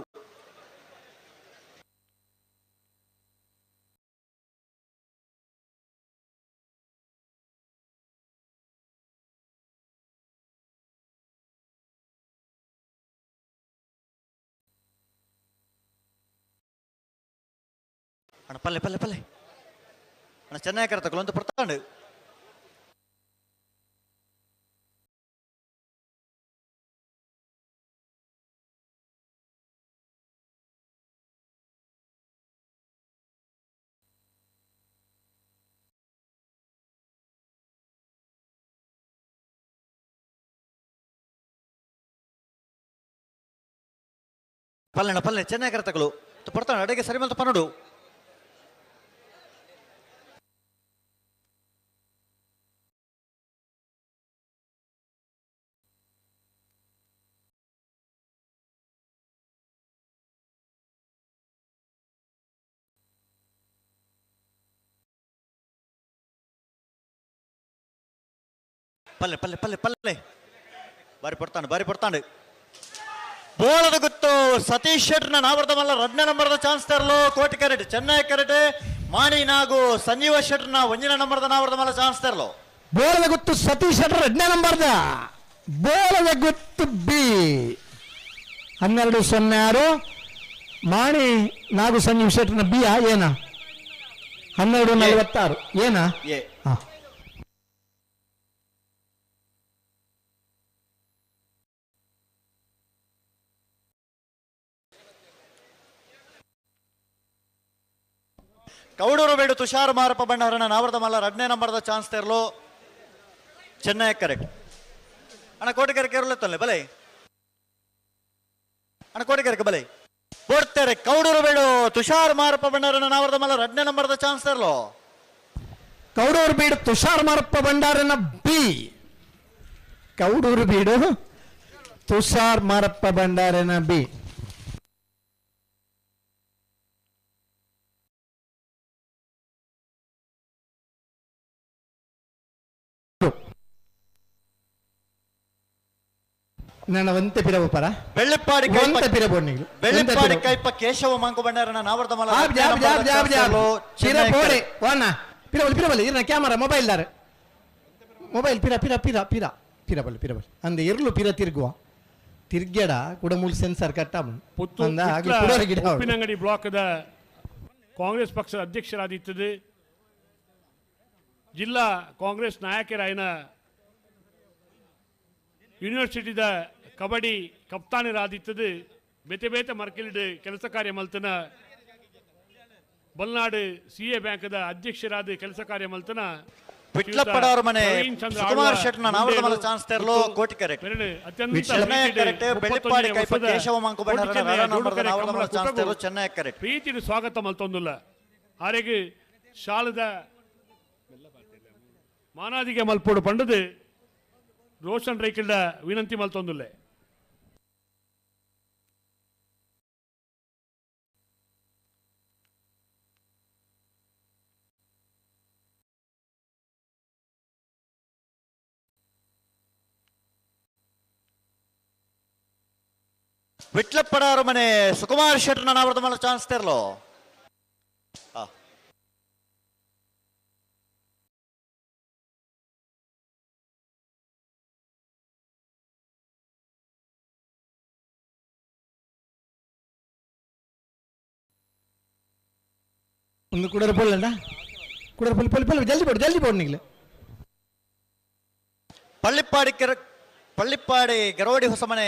ಅಣ್ಣ ಪಲ್ಲೆ ಪಲ್ಲೆ ಪಲ್ಲೆ ಅಣ್ಣ ಚೆನ್ನಾಗಿ ಕರೆತಕೊಳ್ಳು ಅಂತ ಪಡ್ತಾಂಡು. ಪಲ್ಲೆಣ್ಣ ಪಲ್ಲೆ ಚೆನ್ನಾಗಿ ಕರೆತಕೊಳ್ಳು ಪಡ್ತಾಂಡು ಅಡಿಗೆ ಸರಿ ಮೇಲೆ ಪನ್ನಡು. ಪಲ್ಲೆ ಪಲ್ಲೆ ಪಲ್ಲೆ ಪಲ್ಲೆ ಬಾರಿ ಪಡ್ತಾಂಡು ಬಾರಿ ಪಡ್ತಾಂಡು. ಬೋಳದ ಗುತ್ತು ಸತೀಶ್ ಶೆಟ್ಟರ್ನ ನಾವರ್ದ ಮಲ್ಲ ರಡ್ನ ನಂಬರ್ದ ಚಾನ್ಸ್ ತರಲು ಕೋಟಿ ಕರೆಟೆ ಚೆನ್ನೈ ಕರೆಟೆ ಮಾಣಿ ನಾಗು ಸಂಜೀವ ಶೆಟ್ಟರ್ನ ಒಂಜಿನ ನಂಬರ್ದ ನಾವರ್ದ ಮಲ್ಲ ಚಾನ್ಸ್ ತರಲು. ಬೋಳದ ಗುತ್ತು ಸತೀಶ್ ಶೆಟ್ಟರ್ 2ನೇ ನಂಬರ್ದ ಬೋಳದ ಗುತ್ತು ಬಿ 12:06 ಮಾಣಿ ನಾಗು ಸಂಜೀವ್ ಶೆಟ್ಟರ್ನ ಬಿ ಏನ 12:46 ಏನ ಹಾ. ಕೌಡೂರು ಬೇಡು ತುಷಾರ್ ಮಾರಪ್ಪ ಬಣ್ಣಹರಣ ನಾವರ್ದ ಮಲ್ಲ 2ನೇ ನಂಬರ್ದ ಚಾನ್ಸ್ ತೆರಲು ಚೆನ್ನೈ ಕರೆಕ್ಟ್. ಅಣ್ಣ ಕೋಟಿಗೆರೆ ಕೇರಳ ತಲ್ಲೆ ಬಲೆ ಅಣ್ಣ ಕೋಟಿಗೆರೆಗೆ ಬಲೆ ಬೋಡ್ತಾರೆ ಕೌಡೂರು ಬೇಡು ತುಷಾರ್ ಮಾರಪ್ಪ ಬಣ್ಣಹರಣ ನಾವರ್ದ ಮಲ್ಲ 2ನೇ ನಂಬರ್ದ ಚಾನ್ಸ್ ತೆರಲು. ಕೌಡೂರು ಬೀಡು ತುಷಾರ್ ಮಾರಪ್ಪ ಭಂಡಾರನ ಬಿ ಕೌಡೂರು ಬೀಡು ತುಷಾರ್ ಮಾರಪ್ಪ ಭಂಡಾರನ ಬಿ. ನನ್ನ ಒಂತೆ ಪಿರವು ಪರ ಬೆಳ್ಳಿಪ್ಪಾಡಿ ಒಂತೆ ಪಿರವು ನೀವು ಬೆಳ್ಳಿಪ್ಪಾಡಿ ಕೈಪ ಕೇಶವ ಮಂಕು ಭಂಡಾರನ ನಾವರ್ದ ಮಲ್ಲ ಜಾಬ್ ಜಾಬ್ ಜಾಬ್ ಜಾಬ್ ಪಿರ ಬೋಡೆ ವಾನ ಪಿರವಲ್ ಪಿರವಲ್ ಇರ್ನ ಕ್ಯಾಮರಾ ಮೊಬೈಲ್ ದಾರೆ ಮೊಬೈಲ್ ಪಿರ ಪಿರ ಪಿರ ಪಿರ ಪಿರಬಲ್ ಪಿರಬಲ್ ಅಂದೆ ಇರ್ಲು ಪಿರ ತಿರುಗುವ ತಿರ್ಗ್ಯಡ ಕುಡಮೂಲ್ ಸೆನ್ಸರ್ ಕಟ್ಟ ಉಪ್ಪಿನಂಗಡಿ ಬ್ಲಾಕ್ದ ಕಾಂಗ್ರೆಸ್ ಪಕ್ಷದ ಅಧ್ಯಕ್ಷರಾದಿತ್ತದೆ ಜಿಲ್ಲಾ ಕಾಂಗ್ರೆಸ್ ನಾಯಕರಾಯನ ಯೂನಿವರ್ಸಿಟಿದ ಕಬಡ್ಡಿ ಕಪ್ತಾನರಾದಿತ್ತದೆ ಬೇತೆ ಬೇತೆ ಮರ್ಕಲಿಡ್ ಕೆಲಸ ಕಾರ್ಯ ಮಲ್ತನ ಬಲ್ನಾಡು ಸಿ ಎ ಬ್ಯಾಂಕ್ದ ಅಧ್ಯಕ್ಷರಾದ ಕೆಲಸ ಕಾರ್ಯ ಮಲ್ತನ ವಿಟ್ಲಪ್ಪಡವರ ಮನೆ ಸುಕುಮಾರ್ ಶೆಟ್ನ ನಾವರದ ಚಾನ್ಸ್ ತೆರಲು ಕೋಟಿ ಕರೆಕ್ಟ್ ಚೆನ್ನೈ ಕರೆಕ್ಟ್ ಬೆಳ್ಳಿಪ್ಪಾಡಿ ಕೈಪ ಕೇಶವ ಮಂಕು ಬಂಡಾರ ಚಾನ್ಸ್ ತೆರಲು ಚೆನ್ನೈ ಕರೆಕ್ಟ್ ಪ್ರೀತಿಯ ಸ್ವಾಗತ ಮಲ್ತೊಂದುಲ್ಲ ಆರೆಗೆ ಶಾಲದ ಮಾನಾದಿಗೆ ಮಲ್ಪೋಡು ಪಂಡದು ರೋಷನ್ ರೈಕಿಲ್ಡ ವಿನಂತಿ ಮಲ್ತೊಂದುಲ್ಲೆ. ವಿಟ್ಲಪ್ಪಡವರ ಮನೆ ಸುಕುಮಾರ್ ಶೆಟ್ನ ನಾವರದ ಮಲ ಚಾನ್ಸ್ ತೆರಲು. ಒಂದು ಕುಡರ ಪೋಲ್ಲಂಡ ಕುಡರ ಪೊಲ್ ಪೊಲ್ ಪೊಲ್ ಜಲ್ದಿ ಬೋಡು ಜಲ್ದಿ ಬೋಡು ನಿಗ್ಲೆ. ಪಳ್ಳಿಪ್ಪಾಡಿ ಗರೋಡಿ ಹೊಸಮನೆ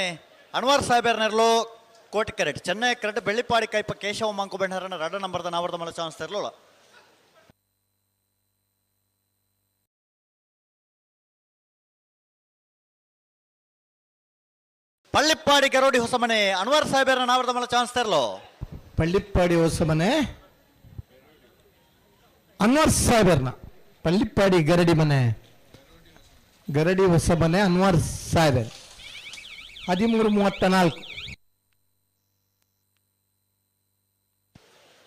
ಅನ್ವರ್ ಸಾಹೇಬರ್ ನೆರಳು ಕೋಟಿ ಕರೆಕ್ಟ್ ಚೆನ್ನೈ ಕರೆಕ್ಟ್ ಬೆಳ್ಳಿಪ್ಪಾಡಿ ಕೈಪ ಕೇಶವ ಮಂಕು ಬೆಂಡರನ ರಡ ನಂಬರ್ದ ನಾವರದ ಮಲ ಚಾನ್ಸ್ ತೆರಲೋಳ. ಪಳ್ಳಿಪ್ಪಾಡಿ ಗರೋಡಿ ಹೊಸಮನೆ ಅನ್ವರ್ ಸಾಹೇಬರ್ನ ನಾವರದ ಮಲ ಚಾನ್ಸ್ ತೆರಲು. ಪಳ್ಳಿಪ್ಪಾಡಿ ಹೊಸಮನೆ ಅನ್ವರ್ ಸಾಹೇಬರ್ನ ಪಳ್ಳಿಪ್ಪಾಡಿ ಗರಡಿ ಮನೆ ಗರಡಿ ಹೊಸಮನೆ ಅನ್ವರ್ ಸಾಹೇಬರ್ 13:34.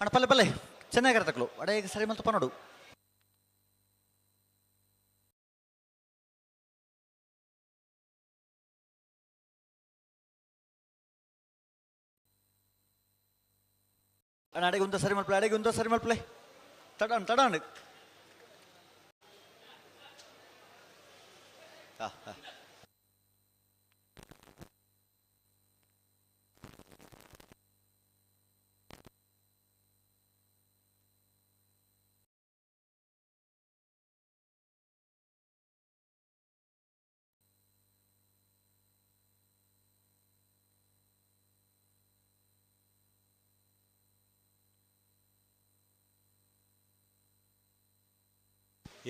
ಅಣ್ಣ ಪಲ್ಲೆ ಪಲ್ಲೆ ಚೆನ್ನಾಗಿರ್ತಕ್ಲು ಅಡೆ ಈಗ ಸರಿ ಮಲ್ತಪ್ಪ ನೋಡು. ಅಣ್ಣ ಅಡೆಗೆ ಒಂದು ಸರಿ ಮಲ್ಪಲೆ ಅಡೆಗೆ ಒಂದು ಸರಿ ಮಲ್ಪಲೆ ತಡಾಣ ತಡಾಣ.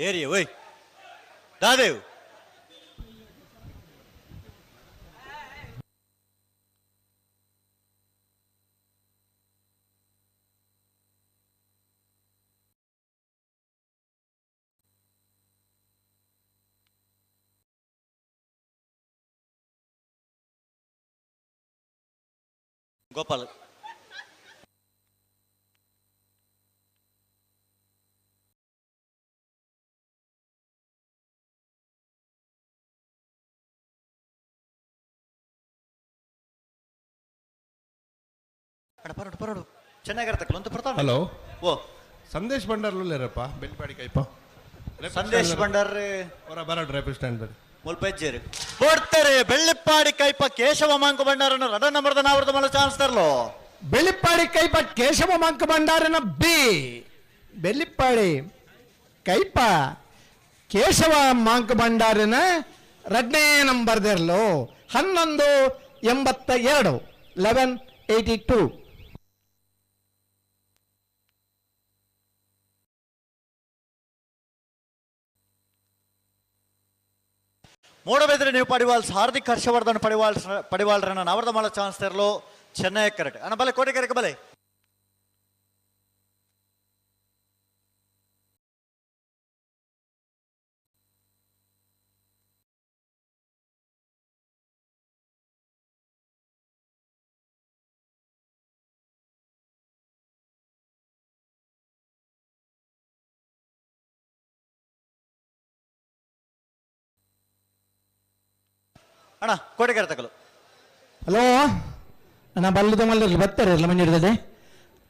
ಏರಿಯ ಓಯ್ ದಾದೇವ್ ಗೋಪಾಲ್ ಪರಡು ಪರಡು ಚೆನ್ನಾಗಿರ್ತಕ್ಕಲ್ಲ ಅಂತ ಬರ್ತಾನೆ. ಹಲೋ ಓ ಸಂದೇಶ್ ಭಂಡಾರ್ಲುಲ್ಲೇರಪ್ಪ ಬೆಳ್ಳಿಪಾಡಿ ಕೈಪ ಸಂದೇಶ್ ಭಂಡಾರ್ ಹೊರ ಬರಡು ರೇಪು ಸ್ಟ್ಯಾಂಡ್ ಬರಿ ಮುಲ್ಪೆಜ್ಜೇರಿ ಕೊಡ್ತಾರೆ ಬೆಳ್ಳಿಪ್ಪಾಡಿ ಕೈಪ ಕೇಶವ ಮಾಂಕು ಭಂಡಾರನ ರಡ ನಂಬರ್ದ ನಾವರದ ಮಲ ಚಾನ್ಸ್ ತರಲು. ಬೆಳ್ಳಿಪ್ಪಾಡಿ ಕೈಪ ಕೇಶವ ಮಾಂಕು ಭಂಡಾರನ ಬಿ ಬೆಳ್ಳಿಪ್ಪಾಡಿ ಕೈಪ ಕೇಶವ ಮಾಂಕು ಭಂಡಾರನ ರಡ್ನೇ ನಂಬರ್ ದೆರ್ಲು 11:82 11:82. ಮೂಡಬೆದ್ರೆ ನೀವು ಪಡಿವಾಲ್ಸ್ ಹಾರ್ದಿಕ್ ಹರ್ಷವರ್ಧನ್ ಪಡಿವಾಲ್ಸ್ ಪಡಿವಾಲ್ರನ್ನ ನವರದ ಮಲ ಚಾನ್ಸ್ ತೆರಲು ಚೆನ್ನೈ ಕರೆಕ್ಟ್ ಅಣ್ಣ ಬಲೆ ಕೋಟೆ ಕರೆಕ್ ಬಲೆ. ಅಣ್ಣ ಕೋಟೆಗಾರ ತಗಲು. ಹಲೋ ಅಣ್ಣ ಬಲ್ಲದ ಮಲ್ಲರ್ಲು ಬರ್ತಾರೆ ಎಲ್ಲ ಮಂಜುಡದೆ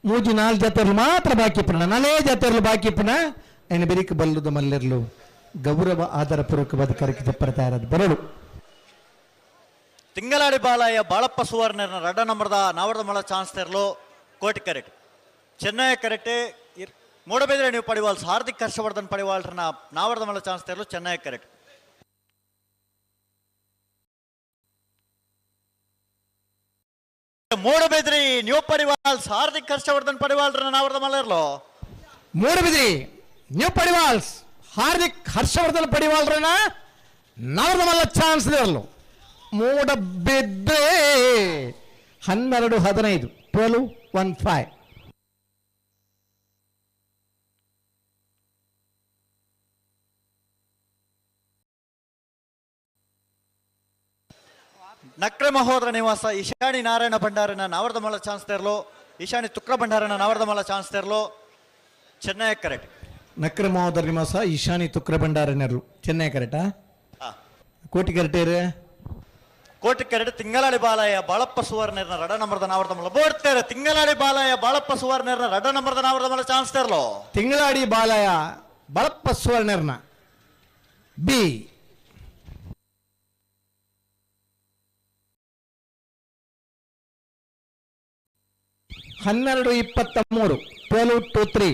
ಮೂಜಿ ನಾಲ್ಕು ಜಾತಿಯರ್ಲು ಮಾತ್ರ ಬಾಕಿ ಪುನ ನಾಲೇ ಜಾತಿಯರ್ಲು ಬಾಕಿ ಪುನ ಐನ ಬೆರಿಕ್ ಬಲ್ಲದ ಮಲ್ಲರ್ಲು ಗೌರವ ಆಧಾರ ಪೂರ್ವಕವಾದ ಕರಕಿ ಜಪ್ಪರ ತಯಾರಾದ ಬರಲು. ತಿಂಗಳಾಡಿ ಬಾಲಯ್ಯ ಬಾಳಪ್ಪ ಸುವರ್ಣರ್ನ ರಡ್ಡ ನಂಬರ್ದ ನಾವರ್ದ ಮಳ ಚಾನ್ಸ್ ತೆರಲು ಕೋಟಿ ಕರೆಕ್ಟ್ ಚೆನ್ನೈ ಕರೆಕ್ಟ್ ಮೂಡಬಿದ್ರೆ ನೀವು ಪಡಿವಾಲ್ಸ್ ಹಾರ್ದಿಕ್ ಹರ್ಷವರ್ಧನ್ ಪಡಿವಾಲ್ರನ್ನ ನಾವರ್ದ ಮಳ ಚಾನ್ಸ್ ತೆರಲು ಚೆನ್ನೈ ಕರೆಕ್ಟ್. ಮೂಡಬಿದ್ರಿ ನ್ಯೂ ಪಡಿವಾಲ್ಸ್ ಹಾರ್ದಿಕ್ ಹರ್ಷವರ್ಧನ್ ಪಡಿವಾಲ್ರನ್ನ ನಾವರ್ದ ಮಳ ಇರಲು. ಮೂಡಬಿದ್ರಿ ನ್ಯೂ ಪಡಿವಾಲ್ಸ್ ಹಾರ್ದಿಕ್ ಹರ್ಷವರ್ಧನ್ ಪಡಿವಾಲ್ರನ್ನ ನಾವರ್ದ ಮಲ್ಲ ಚಾನ್ಸ್ ಇರಲು. ಮೂಡಬಿದ್ರೆ 12-15 12-15. ನಕ್ರೆ ಮಹೋದರ ನಿವಾಸ ಈಶಾನಿ ನಾರಾಯಣ ಭಂಡಾರನ ನಾವರ್ದ ಮಲ್ಲ ಚಾನ್ಸ್ ತೆರಲು. ಈಶಾನಿ ತುಕ್ರ ಭಂಡಾರನ ನಾವರ್ದ ಮಲ್ಲ ಚಾನ್ಸ್ ತೆರಲು ಚೆನ್ನೈ ಕರೆಕ್ಟ್. ನಕ್ರೆ ಮಹೋದರ ನಿವಾಸ ಈಶಾನಿ ತುಕ್ರ ಭಂಡಾರನರು ಚೆನ್ನೈ ಕರೆಕ್ಟಾ? ಕೋಟಿ ಕರೆಕ್ಟೇರು ಕೋಟಿ ಕರೆಕ್ಟ್. ತಿಂಗಳಾಡಿ ಬಾಲಯ್ಯ ಬಾಳಪ್ಪ ಸುವರ್ಣರ್ನ ರಡ ನಂಬರ್ದ ನಾವರ್ದ ಮಲ್ಲ ಬೋಡ್ತೇರೆ. ತಿಂಗಳಾಡಿ ಬಾಲಯ್ಯ ಬಾಳಪ್ಪ ಸುವರ್ಣರ್ನ ರಡ ನಂಬರ್ದ ನಾವರ್ದ ಮಲ್ಲ ಚಾನ್ಸ್ ತೆರಲು. ತಿಂಗಳಾಡಿ ಬಾಲಯ್ಯ ಬಾಳಪ್ಪ ಸುವರ್ಣರ್ನ ಬಿ. 12-23 12-23.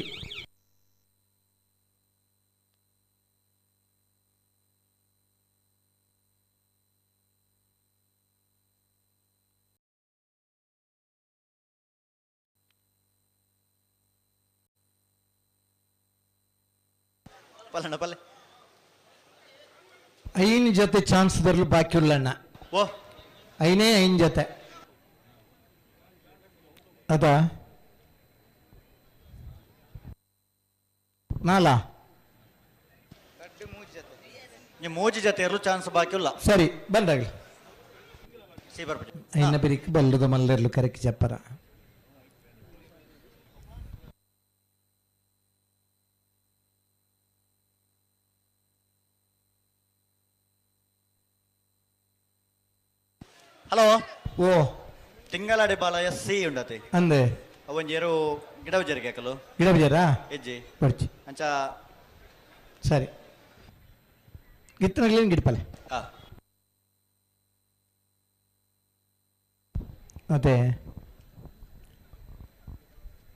ಪಲ್ಲಣ್ಣ ಪಲ್ಲೆ ಐನ್ ಜೊತೆ ಚಾನ್ಸ್ ಬರಲು ಬಾಕಿ ಉಳ್ಳಣ್ಣ. ಓ ಐನೇ ಐನ್ ಜೊತೆ ಅದ ನಾಲಾ ನಿಮ್ಮ ಮೂಜಿ ಜೊತೆ ಇರಲು ಚಾನ್ಸ್ ಬಾಕಿ ಇಲ್ಲ. ಸರಿ ಬಂದಾಗಲಿ ಐನ ಬಿರಿಕ್ ಬಲ್ಲದ ಮಲ್ಲರ್ಲು ಕರೆಕ್ ಜಪ್ಪರ. ಹಲೋ ಓ ತಿಂಗಳಾಡಿ ಬಾಲಯ್ಯ ಸಿ ಉಂಡತೆ ಅಂದೆ ಅವೊಂಜೇರು ಗಿಡ ಬಜಾರಿಗೆ ಹಾಕಲು ಗಿಡ ಬಜಾರಾ ಹೆಜ್ಜೆ ಬರ್ಚಿ ಅಂಚ ಸರಿ ಗಿತ್ತನಗ್ಲೇನು ಗಿಡಪಲೆ ಮತ್ತೆ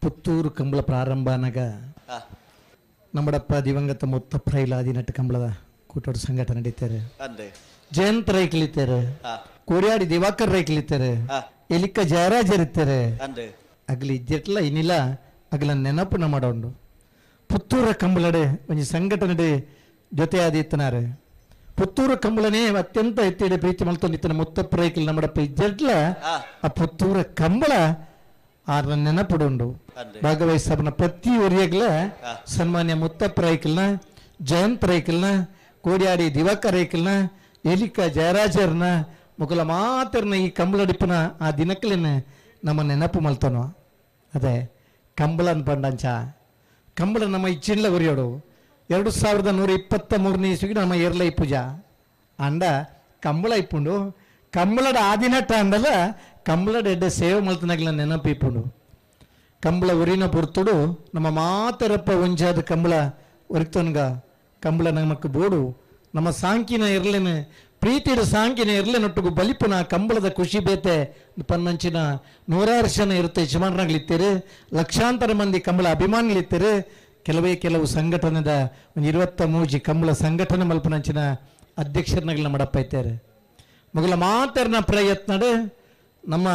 ಪುತ್ತೂರು ಕಂಬಳ ಪ್ರಾರಂಭ ಅನ್ನಾಗ ನಮ್ಮಡಪ್ಪ ದಿವಂಗತ ಮುತ್ತಪ್ಪ ಇಲಾದಿ ನಟ್ಟು ಕಂಬಳದ ಕೂಟೋಡು ಸಂಘಟನೆ ನಡೀತಾರೆ. ಜಯಂತ್ ರೈ ಕಲಿತಾರೆ, ಕೋರಿಯಾಡಿ ದಿವಾಕರ್ ರೈ ಕಲಿತಾರೆ, ಎಲಿಕ್ಕ ಜಯರಾಜರ್ ಇರ್ತಾರೆ. ಅಗಲಿ ಇಜ್ಜೆಟ್ಲ ಇನ್ನಿಲ್ಲ ಅಗಲ ನೆನಪುನ ಮಾಡೋಂಡು ಪುತ್ತೂರ ಕಂಬಳಡೆ ಒಂಜಿ ಸಂಘಟನೆ ಜೊತೆಯಾದಿತ್ತನಾರೆ. ಪುತ್ತೂರು ಕಂಬಳನೇ ಅತ್ಯಂತ ಎತ್ತಿಡೆ ಪ್ರೀತಿ ಮಲ್ತೊಂದಿತ್ತನ ಮುತ್ತಪ್ಪ ರೈಕಲ್ ನಮ್ಮಡಪ್ಪ ಇಜ್ಜೆಟ್ಲ ಆ ಪುತ್ತೂರ ಕಂಬಳ ಆರ್ನ ನೆನಪುಡುಂಡು. ಭಾಗವಹಿಸಬನ ಪ್ರತಿ ಒರಿಯಗ್ಲ ಸನ್ಮಾನ್ಯ ಮುತ್ತಪ್ಪ ರೈಕಲ್ನ, ಜಯಂತ್ ರೈಕಲ್ನ, ಕೋಡಿಯಾಡಿ ದಿವಾಕರ್ ರೈಕಲ್ನ, ಎಲಿಕ ಜಯರಾಜರ್ನ ಮುಕುಲ ಮಾತ್ರನ ಈ ಕಂಬಳಡಿಪ್ಪನ ಆ ದಿನಕ್ಕಲೇನ ನಮ್ಮ ನೆನಪು ಮಲ್ತನೋ. ಅದೇ ಕಂಬಳ ಅನ್ಪಂಡಂಚ ಕಂಬಳ ನಮ್ಮ ಇಚ್ಚಿಂಡ್ಲ ಉರಿಯೋಡು 2123ನೇ ಇಸ್ವಿಗೆ ನಮ್ಮ ಏರ್ಲೈ ಪೂಜಾ ಅಂಡ ಕಂಬಳ ಇಪ್ಪುಂಡು. ಕಂಬಳದ ಆದಿನಟ ಅಂಡಲ ಕಂಬಳದ ಎಡ್ಡೆ ಸೇವೆ ಮಲ್ತನಾಗ್ಲ ನೆನಪು ಇಪ್ಪುಂಡು. ಕಂಬಳ ಉರಿನ ಪೊರ್ತುಡು ನಮ್ಮ ಮಾತರಪ್ಪ ಒಂಜಾದ ಕಂಬಳ ಒರಿತೊನ್ಗ ಕಂಬಳ ನಮಕ್ ಬೋಡು ನಮ್ಮ ಸಾಂಕಿನ ಇರ್ಲೇನೆ ಪ್ರೀತಿಯ ಸಾಂಕಿನ ಇರ್ಲೇನೊಟ್ಟಿಗೂ ಬಲಿಪುನ ಕಂಬಳದ ಖುಷಿ ಬೇತೆ ಪನ್ನಂಚಿನ ನೂರಾರು ಜನ ಇರುತ್ತೆ ಯಜಮಾನರಾಗ್ಲಿತ್ತೀರಿ, ಲಕ್ಷಾಂತರ ಮಂದಿ ಕಂಬಳ ಅಭಿಮಾನಿಗಳಿತ್ತೀರಿ. ಕೆಲವೇ ಕೆಲವು ಸಂಘಟನೆದ ಒಂದು 23 ಕಂಬಳ ಸಂಘಟನೆ ಮಲ್ಪನಂಚಿನ ಅಧ್ಯಕ್ಷರನ್ನಾಗಲ ಮಾಡಪ್ಪ ಇದ್ದಾರೆ. ಮೊದಲ ಮಾತರ್ನ ಪ್ರಯತ್ನ ನಮ್ಮ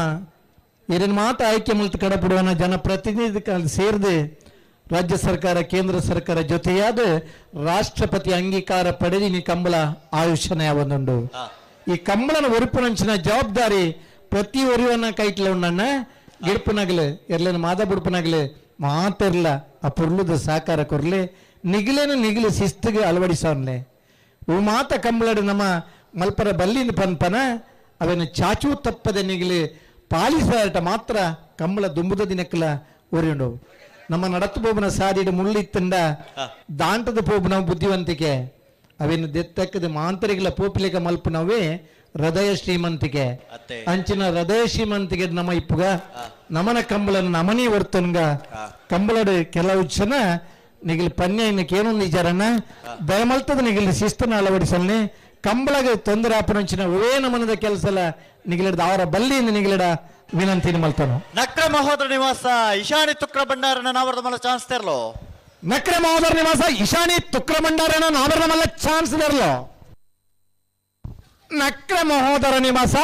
ಏನೇನು ಮಾತು ಆಯ್ಕೆ ಮೂಲಕ ಕಡಪಡುವನ ಜನಪ್ರತಿನಿಧಿ ಸೇರಿದೆ ರಾಜ್ಯ ಸರ್ಕಾರ ಕೇಂದ್ರ ಸರ್ಕಾರ ಜೊತೆಯಾದ ರಾಷ್ಟ್ರಪತಿ ಅಂಗೀಕಾರ ಪಡೆದಿ ಕಂಬಳ ಆಯುಷ್ಯನ ಒಂದುಂಡು. ಈ ಕಂಬಳನ ಒರಿಪುನಂಚಿನ ಜವಾಬ್ದಾರಿ ಪ್ರತಿ ಒರಿವನ್ನ ಕೈಟ್ಲ ಉಣ್ಣಣ್ಣ ಗಿಡ್ಪುನಾಗ್ಲೆ ಎರ್ಲೇನು ಮಾದ ಬುಡ್ಪುನಾಗ್ಲೆ ಮಾತಿರ್ಲ ಆ ಪೊರ್ಲುದ ಸಾಕಾರ ಕೊರ್ಲೆ ನಿಗಿಲೇನು ನಿಗಿಲು ಶಿಸ್ತಿಗೆ ಅಳವಡಿಸೋನ್ಲೆ. ಇವು ಮಾತ ಕಂಬಳಡು ನಮ್ಮ ಮಲ್ಪರ ಬಲ್ಲಿನ ಪನ್ಪನ ಅವೇನು ಚಾಚೂ ತಪ್ಪದೆ ನಿಗಿಲಿ ಪಾಲಿಸಾಟ ಮಾತ್ರ ಕಂಬಳ ದುಂಬುದ ದಿನಕ್ಕಲ ಒರಿಯುಂಡು. ನಮ್ಮ ನಡತು ಪೋಬುನ ಸಾದಿಡು ಮುಳ್ಳಿತ್ತಂಡ ದಾಂಟದ ಪೋಬುನ ಬುದ್ಧಿವಂತಿಕೆ ಅವೇನು ದೆತ್ತಕ್ಕದ ಮಾಂತರಿಗಳ ಪೋಪಿಲಿಕ ಮಲ್ಪುನವೇ ಹೃದಯ ಶ್ರೀಮಂತಿಕೆ. ಅಂಚಿನ ಹೃದಯ ಶ್ರೀಮಂತಿಕೆ ನಮ್ಮ ಇಪ್ಪುಗ ನಮನ ಕಂಬಳನ ನಮನಿ ವರ್ತನ್ಗ ಕಂಬಳಡು ಕೆಲವು ಜನ ನಿಗಿಲ್ ಪನ್ಯ ಇನ್ನಕ್ಕೆ ಏನೊಂದು ವಿಚಾರನ ದಯಮಲ್ತದ ನಿಗಿಲ್ ಶಿಸ್ತನ ಅಳವಡಿಸಲ್ನೆ ಕಂಬಳಗೆ ತೊಂದರೆ ಆಪುನಂಚಿನ ಒವೇ ನಮನದ ಕೆಲಸಲ ನಿಗಲಿಡ್ದ ಅವರ ಬಲ್ಲಿಯಿಂದ ನಿಗಲಿಡ ವಿನಂತಿ ಮಲ್ತಾನು. ನಕ್ರ ಮಹೋದರ ನಿವಾಸ ಇಶಾನಿ ತುಕ್ರ ಭಂಡಾರನ ನಾವರದ ಮಲ್ಲ ಚಾನ್ಸ್ ತೆರಲೋ. ನಕ್ರ ಮಹೋದರ ನಿವಾಸ ಇಶಾನಿ ತುಕ್ರ ಭಂಡಾರನ ನಾವರದ ಮಲ್ಲ ಚಾನ್ಸ್ ತೆರಲೋ. ನಕ್ರ ಮಹೋದರ ನಿವಾಸ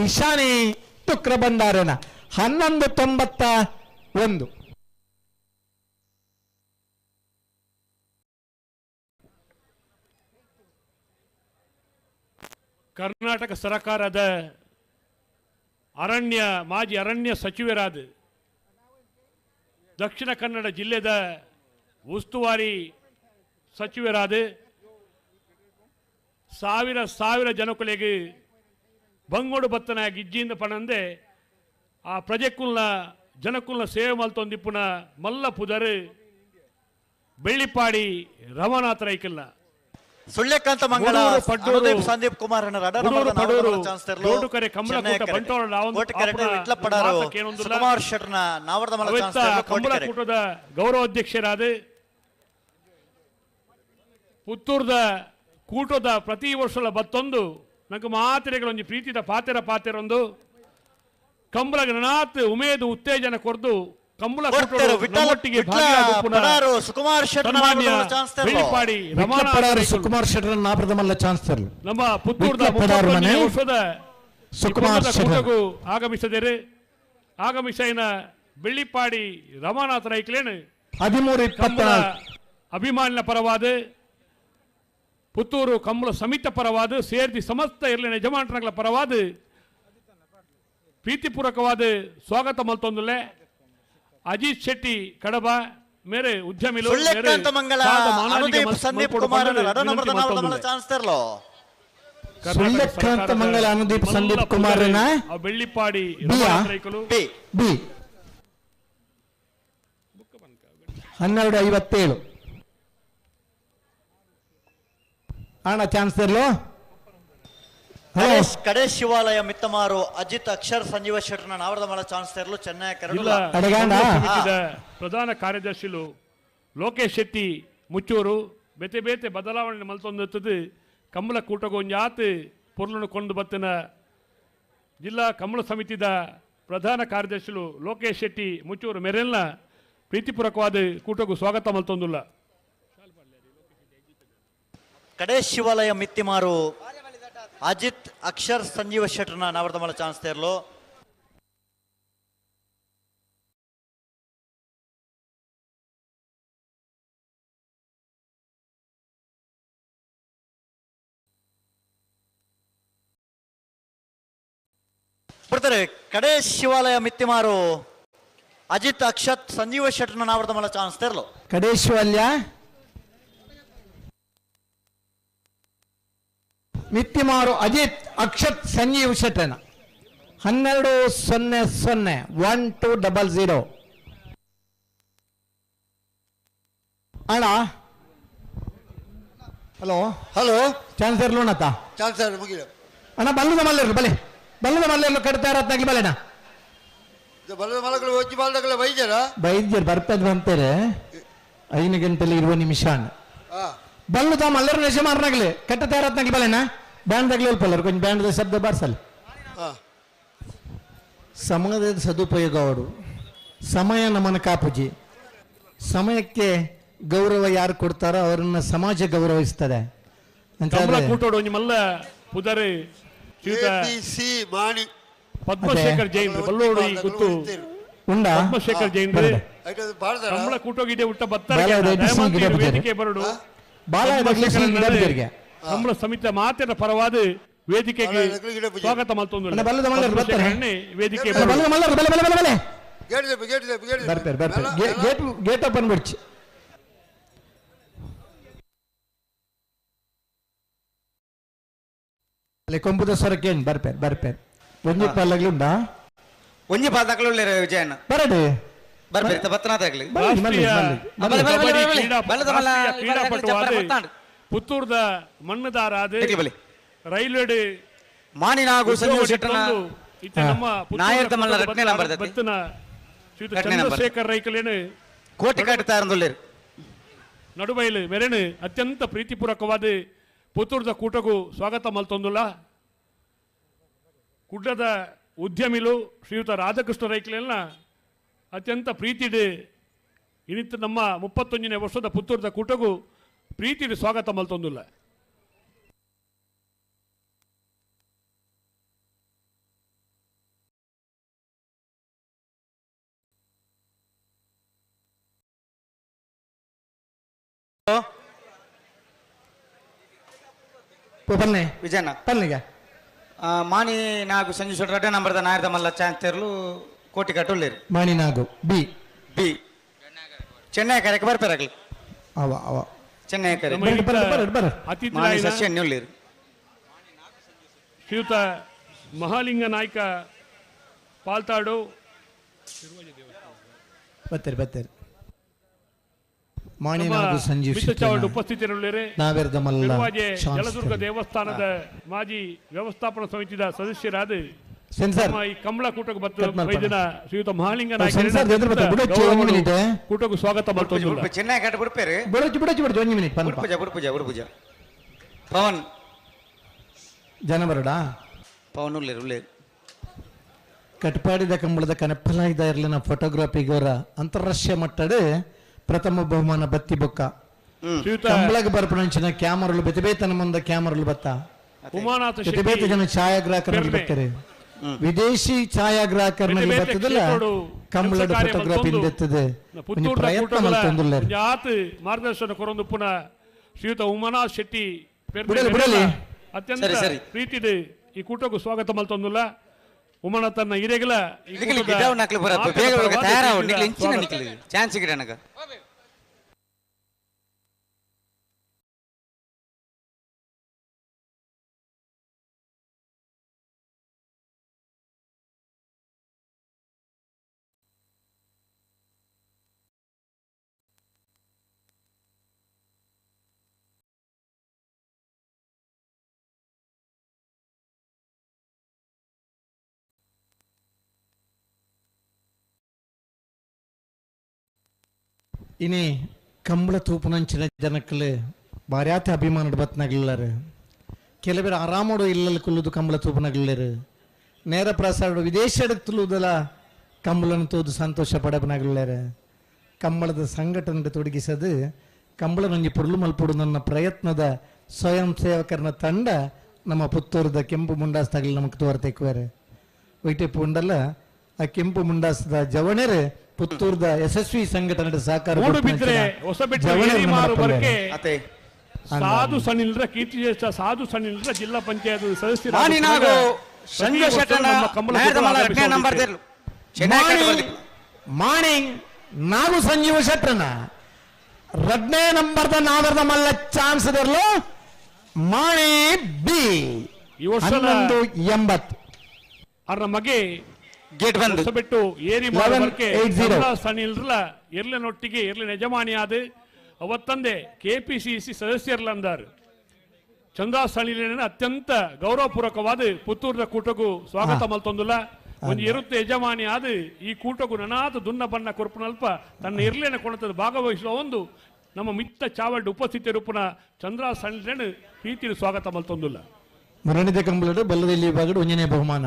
ಇಶಾನಿ ತುಕ್ರ ಭಂಡಾರನ 11:91. ಕರ್ನಾಟಕ ಸರ್ಕಾರದ ಅರಣ್ಯ ಮಾಜಿ ಅರಣ್ಯ ಸಚಿವರಾದ ದಕ್ಷಿಣ ಕನ್ನಡ ಜಿಲ್ಲೆದ ಉಸ್ತುವಾರಿ ಸಚಿವರಾದ ಸಾವಿರ ಸಾವಿರ ಜನಕುಲೆಗೆ ಬಂಗೋಡು ಬತ್ತನ ಗಿಜ್ಜಿಯಿಂದ ಪಣಂದೆ ಆ ಪ್ರಜೆಕುಲ್ನ ಜನಕುಲ್ನ ಸೇವೆ ಮಲ್ತೊಂದಿಪ್ಪುನ ಮಲ್ಲ ಪುದರು ಬೆಳ್ಳಿಪಾಡಿ ರಮನಾಥ ರೈಕಲ್ನ. ಸುಳ್ಯಕಾಂತ ಮಂಗಳ ಸಂದೀಪ್ ಕುಮಾರ್ ಕಮಲಕೂಟದ ಗೌರವಾಧ್ಯಕ್ಷರಾದ ಪುತ್ತೂರ್ದ ಕೂಟದ ಪ್ರತಿ ವರ್ಷದ ಬತ್ತೊಂದು ನಂಗೆ ಮಾತ್ರೆಗಳೊಂದು ಪ್ರೀತಿದ ಪಾತೆರ ಪಾತೆರೊಂದು ಕಂಬಳ ಗಣನಾಥ್ ಉಮೇದು ಉತ್ತೇಜನ ಕೊರ್ದು ಕಂಬಳ ಸುಕುಮಾರ್ ಶೆಟ್ಟರ್ ನಾಪ್ರದಮಲ್ಲ ಚಾನ್ಸ್ ತರಲು ನಮ್ಮ ಪುತ್ತೂರ್ದ ವರ್ಷದ ಸುಕುಮಾರ್ ಕೂಟಗೂ ಆಗಮಿಸದಿರಿ. ಆಗಮಿಸೈನ ಬೆಳ್ಳಿಪಾಡಿ ರಮಾನಾಥ ರೈಕ್ಲೇನು 13:24 ಅಭಿಮಾನಿನ ಪರವಾದ ಪುತ್ತೂರು ಕಂಬಳ ಸಮಿತ ಪರವಾದ ಸೇರ್ದಿ ಸಮಸ್ತ ಇರಲಿನ ಯಜಮಾನರ ಪರವಾದ ಪ್ರೀತಿಪೂರ್ವಕವಾದ ಸ್ವಾಗತ ಮಲ್ತೊಂದುಲ್ಲೆ. ಅಜಿತ್ ಶೆಟ್ಟಿ ಕಡಬ ಮೇರೆ ಉದ್ಯಮಿಲು ಸಂದೀಪ್ ಕುಮಾರ್ ಸುಳ್ಯಕಾಂತ ಮಂಗಲ ಅನುದೀಪ್ ಸಂದೀಪ್ ಕುಮಾರ್ ಬೆಳ್ಳಿಪಾಡಿ ಬಿ 12:57 ಅಣ್ಣ ಚಾನ್ಸ್ ತರಲು. ಕಡೆ ಶಿವಾಲಯ ಮಿತ್ತಮಾರು ಅಜಿತ್ ಅಕ್ಷರ್ ಸಂಜೀವ ಶೆಟ್ಟರ್ನ ನಾವರದ ಮಲ ಚಾನ್ಸ್ ತರಲು ಚೆನ್ನೈ ಕರಡು ಪ್ರಧಾನ ಕಾರ್ಯದರ್ಶಿಲು ಲೋಕೇಶ್ ಶೆಟ್ಟಿ ಮುಚ್ಚೂರು ಬೇತೆ ಬೇತೆ ಬದಲಾವಣೆ ಮಲ್ತೊಂದಿರ್ತದೆ. ಕಂಬಳ ಕೂಟಗೊಂಜಾತ್ ಪೊರ್ಲನ್ನು ಕೊಂಡು ಬತ್ತಿನ ಜಿಲ್ಲಾ ಕಂಬಳ ಸಮಿತಿದ ಪ್ರಧಾನ ಕಾರ್ಯದರ್ಶಿಲು ಲೋಕೇಶ್ ಶೆಟ್ಟಿ ಮುಚ್ಚೂರು ಮೆರೆಲ್ನ ಪ್ರೀತಿಪೂರ್ವಕವಾದ ಕೂಟಗೂ ಸ್ವಾಗತ ಮಲ್ತೊಂದುಲ್ಲ. ಕಡೆ ಶಿವಾಲಯ ಮಿತ್ತಿಮಾರು ಅಜಿತ್ ಅಕ್ಷರ್ ಸಂಜೀವ ಶೆಟ್ಟರ್ನ ನಾವರದ ಮಲ ಚಾನ್ಸ್ ತೇರ್ಲು. ಬರ್ತಾರೆ ಕಡೆ ಶಿವಾಲಯ ಮಿತ್ತಿಮಾರು ಅಜಿತ್ ಅಕ್ಷತ್ ಸಂಜೀವ ಶೆಟ್ಟರ್ನ ನಾವರದ ಮಲ ಚಾನ್ಸ್ ತೇರ್ಲು. ಕಡೆ ಶಿವಾಲಯ ಮಿತ್ತಿಮಾರು ಅಜಿತ್ ಅಕ್ಷತ್ ಸಂಜೀವ್ ಶೆಟ್ಟನ 12:00 12:00. ಅಣ್ಣ ಹಲೋ ಹಲೋ ಚಾನ್ಸ್ ಇರ್ಲೋಣತ್ತ ಚಾನ್ಸ್ ಮುಗಿಲ ಅಣ್ಣ. ಬಲ್ಲದ ಮಲ್ಲೇರ್ಲು ಬಲೆ ಬಲ್ಲದ ಮಲ್ಲೇರ್ಲು ಕಟ್ತಾ ಇರತ್ನಾಗ್ಲಿ ಬಲೆಣ್ಣ. ಬಲ್ಲದ ಮಲಗಳು ಒಜ್ಜಿ ಬಾಲ್ದಗಳ ವೈದ್ಯರ ವೈದ್ಯರು ಬರ್ತದ ಅಂತಾರೆ 5 ಗಂಟೆಲಿ 20 ನಿಮಿಷ. ಬಲ್ಲದ ಮಲ್ಲರ ಯಜಮಾನರಾಗಲಿ ಕಟ್ಟ ತಯಾರತ್ನಾಗ್ಲಿ ಬಲೆಣ್ಣ. ಬ್ಯಾಂಡ್ ಆಗಲಿ ಅಲ್ಪಲ್ಲರು ಕೊಂಚ ಬ್ಯಾಂಡ್ ಶಬ್ದ ಬಾರ್ಸಲ್ಲ. ಸಮಯದ ಸದುಪಯೋಗ ಅವರು ಸಮಯ ನಮ್ಮನ್ನು ಕಾಪುಜಿ. ಸಮಯಕ್ಕೆ ಗೌರವ ಯಾರು ಕೊಡ್ತಾರೋ ಅವರನ್ನ ಸಮಾಜ ಗೌರವಿಸ್ತದೆ. ಪದ್ಮಶೇಖರ್ ಜೈನ್ ಬಲ್ಲೋಡಿ ಗೊತ್ತು ಪದ್ಮಶೇಖರ್ ಜೈನ್ ಕಂಬಳ ಕೂಟೋಗಿದೆ ಉಟ್ಟ ಬತ್ತಾರೆ ವೇದಿಕೆ ಬರಡು ಕಂಬಳ ಸಮಿತಿ ಮಾತಿನ ಪರವಾದ ವೇದಿಕೆಗೆ ಸ್ವಾಗತ ಮಲ್ತೊಂದು ವೇದಿಕೆ ಗೇಟ್ ಓಪನ್ ಬಿಡ್ಚಿ. ಅಲ್ಲಿ ಕೊಂಬುದ ಸ್ವರಕ್ಕೆ ಬರ್ಪೇರ್ ಬರ್ಪೇರ್ ಒಂಜಿ ಪಾಲಾಗ್ಲಿ ಉಂಡಾ ಒಂಜಿ ಪಾದಾಗ್ಲು ವಿಜಯಣ್ಣ ಬರಡಿ ಬರ್ಬೇಕ ಬತ್ತನಾದಾಗ್ಲಿ ಪುತ್ತೂರ್ದ ಮಣ್ಣುದಾರಾದ ರೈಲ್ವೆ ಮಾನಿನಾಗು ಸಂಜೀವ ಶೆಟ್ಟರ್ನ ನಮ್ಮ ನಾಯರ್ದ ಮಲ್ಲ ರಟ್ನೆ ನಂಬರ್ ಬತ್ತನ ಚಂದ್ರಶೇಖರ್ ರೈಕಲೇನು ಕೋಟಿ ಕಟ್ತಾ ಇರಂದುಲ್ಲೇರು ನಡುಬೈಲು ಮೆರೆನು ಅತ್ಯಂತ ಪ್ರೀತಿಪೂರ್ವಕವಾದ ಪುತ್ತೂರ್ದ ಕೂಟಗೂ ಸ್ವಾಗತ ಮಲ್ತೊಂದುಲ್ಲ. ಕುಡ್ಲದ ಉದ್ಯಮಿಲು ಶ್ರೀಯುತ ರಾಧಾಕೃಷ್ಣ ರೈಕ್ಲೆಲ್ಲ ಅತ್ಯಂತ ಪ್ರೀತಿಡೆ ಇನ್ನಿತ್ತ ನಮ್ಮ 31ನೇ ವರ್ಷದ ಪುತ್ತೂರ್ದ ಕೂಟಗೂ ಪ್ರೀತಿಡೆ ಸ್ವಾಗತ ಮಲ್ತೊಂದುಲ್ಲ. ಪನ್ನೆ ವಿಜಯಣ್ಣ ಪನ್ನಿಗ ಮಾಣಿ ನಾಗು ಸಂಜು ಶೆಟ್ಟಿ ರಡ್ಡ ನಂಬರ್ದ ನಾಯರ್ದ ಮಲ್ಲ ಚಾನ್ಸ್ ಕೋಟಿ ಕಟ್ಟುಳ್ಳೇರು. ಮಾಣಿ ನಾಗು ಬಿ ಬಿ ಚೆನ್ನೈ ಕರೆಕ್ ಬರ್ಪೇರಾಗ್ಲಿ. ಅವ ಅವ ಚೆನ್ನೈ ಕರೆ ಮಾಣಿ ಸಸ್ಯ ಉಳ್ಳೇರು. ಶ್ರೀಯುತ ಮಹಾಲಿಂಗ ನಾಯ್ಕ ಪಾಲ್ತಾಡು ಬತ್ತೇರಿ ಬತ್ತೇರಿ. ಮಾಣಿ ನಾಗು ಸಂಜೀವ್ ಶೆಟ್ಟಿ ಉಪಸ್ಥಿತರುಳ್ಳೇರೆ. ನಾವೆರ್ದ ಮಲ್ಲ ಜಲದುರ್ಗ ದೇವಸ್ಥಾನದ ಮಾಜಿ ವ್ಯವಸ್ಥಾಪನಾ ಸಮಿತಿಯ ಸದಸ್ಯರಾದ ಈ ಕಮಲ ಕೂಟಕ್ಕೆ ಬತ್ತ ವೈದ್ಯನ ಶ್ರೀಯುತ ಮಹಾಲಿಂಗ ನಾಯ್ಕ ಕೂಟಕ್ಕೆ ಸ್ವಾಗತ ಮಾಡ್ತಾರೆ. ಚೆನ್ನೈ ಕಟ್ಟ ಬಿಡ್ಪೇರು ಬಿಡೋಚು ಬಿಡೋಚು ಬಿಡೋಚು ಒಂದು ಮಿನಿಟ್ ಬುಡ್ಪುಜ ಬುಡ್ಪುಜ ಬುಡ್ಪುಜ ಪವನ್ ಜನ ಬರಡಾ ಪವನ್ ಉಳ್ಳೇರು ಉಳ್ಳೇರು. ಕಟ್ಪಾಡಿದ ಕಂಬಳದ ಕನಪ್ಪಲಾಗಿದ್ದ ಇರಲಿನ ಫೋಟೋಗ್ರಫಿಗವರ ಅಂತಾರಾಷ್ಟ್ರೀಯ ಮಟ್ಟದ ಪ್ರಥಮ ಬಹುಮಾನ ಬತ್ತಿ ಬೊಕ್ಕ ಕಂಬಳಗೆ ಬರ್ಪಣಂಚಿನ ಕ್ಯಾಮರಲು ಬೆತಬೇತನ ಮುಂದೆ ಕ್ಯಾಮರಲು ಬತ್ತ ಬೆತಬೇತ ಜನ ಛಾಯಾಗ್ರಾಹಕರಲ್ಲಿ ಬರ್ತಾರೆ. ವಿದೇಶಿ ಛಾಯಾಗ್ರಾಹಕರಲ್ಲಿ ಬರ್ತದಲ್ಲ ಕಂಬಳದ ಫೋಟೋಗ್ರಫಿ ಎತ್ತದೆ ಪ್ರಯತ್ನ ಮಲ್ತೊಂದುಲ್ಲೆರ್. ಮಾರ್ಗದರ್ಶನ ಕೊರೊಂದು ಪುನಃ ಶ್ರೀಯುತ ಉಮಾನಾಥ್ ಶೆಟ್ಟಿ ಅತ್ಯಂತ ಪ್ರೀತಿದೆ ಈ ಕೂಟಕ್ಕೂ ಸ್ವಾಗತ ಮಲ್ತೊಂದುಲ್ಲ. ಉಮಾನಾಥನ್ನ ಹಿರಿಯಗಲ ಚಾನ್ಸ್ ಇನಿ ಕಂಬಳ ತೂಪುನಂಚಿನ ಜನಕ್ಕಲು ಬಾರ್ಯಾತ ಅಭಿಮಾನದ ಬತ್ನಗಲ್ಲಾರು. ಕೆಲವರು ಆರಾಮೋಡು ಇಲ್ಲಲ್ಲಿ ಕುಲ್ಲುದು ಕಂಬಳ ತೂಪುನಗಲ್ಲೇರು. ನೇರ ಪ್ರಸಾರ ವಿದೇಶಕ್ಕೆ ತುಳುವುದಲ್ಲ ಕಂಬಳನ್ನು ತೋದು ಸಂತೋಷ ಪಡಪನಗಲ್ಲೇರು. ಕಂಬಳದ ಸಂಘಟನೆ ತೊಡಗಿಸದು ಕಂಬಳನೊಂಜಿ ಪೊರ್ಲು ಮಲ್ಪೊಡು ನನ್ನ ಪ್ರಯತ್ನದ ಸ್ವಯಂ ಸೇವಕರನ ತಂಡ ನಮ್ಮ ಪುತ್ತೂರದ ಕೆಂಪು ಮುಂಡಾಸ್ತಾಗಲಿ ನಮಗೆ ತೋರ್ತೇಕುವಾರೆ. ವೈಟೆ ಪುಂಡಲ್ಲ ಆ ಕೆಂಪು ಮುಂಡಾಸದ ಜವಣರು ಪುತ್ತೂರದ ಯಶಸ್ವಿ ಸಂಘಟನೆ ಸಹಕಾರ ಸಾಧು ಸಣ್ಣಿಲ್ರ ಕೀರ್ತಿಶ್ರೇಷ್ಠ ಸಾಧು ಸಣ್ಣಿಲ್ರ ಜಿಲ್ಲಾ ಪಂಚಾಯತ್ ಸದಸ್ಯರು ಮಾಣಿ ನಾಗು ಸಂಜೀವ ಶೆಟ್ಟನ ರಡ್ನೇ ನಂಬರ್ದ ನಾವರ್ದ ಮಲ್ಲ ಚಾನ್ಸ್ ಇರಲು ಮಾಣಿ ಬಿ 1180 ಅವರ ಮಗೆ ಗೇಟ್ ಬಂದು ಬಿಟ್ಟು ಏರಿ ಸಣ್ಣಿಲ್ರಲ್ಲ ಎರ್ಲನೊಟ್ಟಿಗೆ ಎರ್ಲಿನ ಯಜಮಾನಿಯಾದ ಅವತ್ತಂದೆ ಕೆಪಿಸಿಸಿ ಸದಸ್ಯರ್ಲಂದಾರು ಚಂದ್ರ ಸಣಿಲಿನ ಅತ್ಯಂತ ಗೌರವಪೂರ್ವಕವಾದ ಪುತ್ತೂರದ ಕೂಟಕ್ಕೂ ಸ್ವಾಗತ ಮಲ್ತೊಂದುಲ್ಲ. ಒಂದು ಎರುತ್ತ ಯಜಮಾನಿ ಆದ ಈ ಕೂಟಕ್ಕೂ ನನಾದ ದುನ್ನ ಬಣ್ಣ ಕೊರ್ಪುನಲ್ಪ ತನ್ನ ಎರ್ಲೇನ ಕೊಣತದ ಭಾಗವಹಿಸುವ ಒಂದು ನಮ್ಮ ಮಿತ್ತ ಚಾವಲ್ಡ್ ಉಪಸ್ಥಿತಿ ರೂಪನ ಚಂದ್ರ ಸಣಿಲಿನ ಪ್ರೀತಿಯ ಸ್ವಾಗತ ಮಲ್ತೊಂದುಲ್ಲ. ಮರಣಿದ ಕಂಬಳಡು ಬಲ್ಲದಲ್ಲಿ ವಿಭಾಗಡು ಒಂಜನೇ ಬಹುಮಾನ.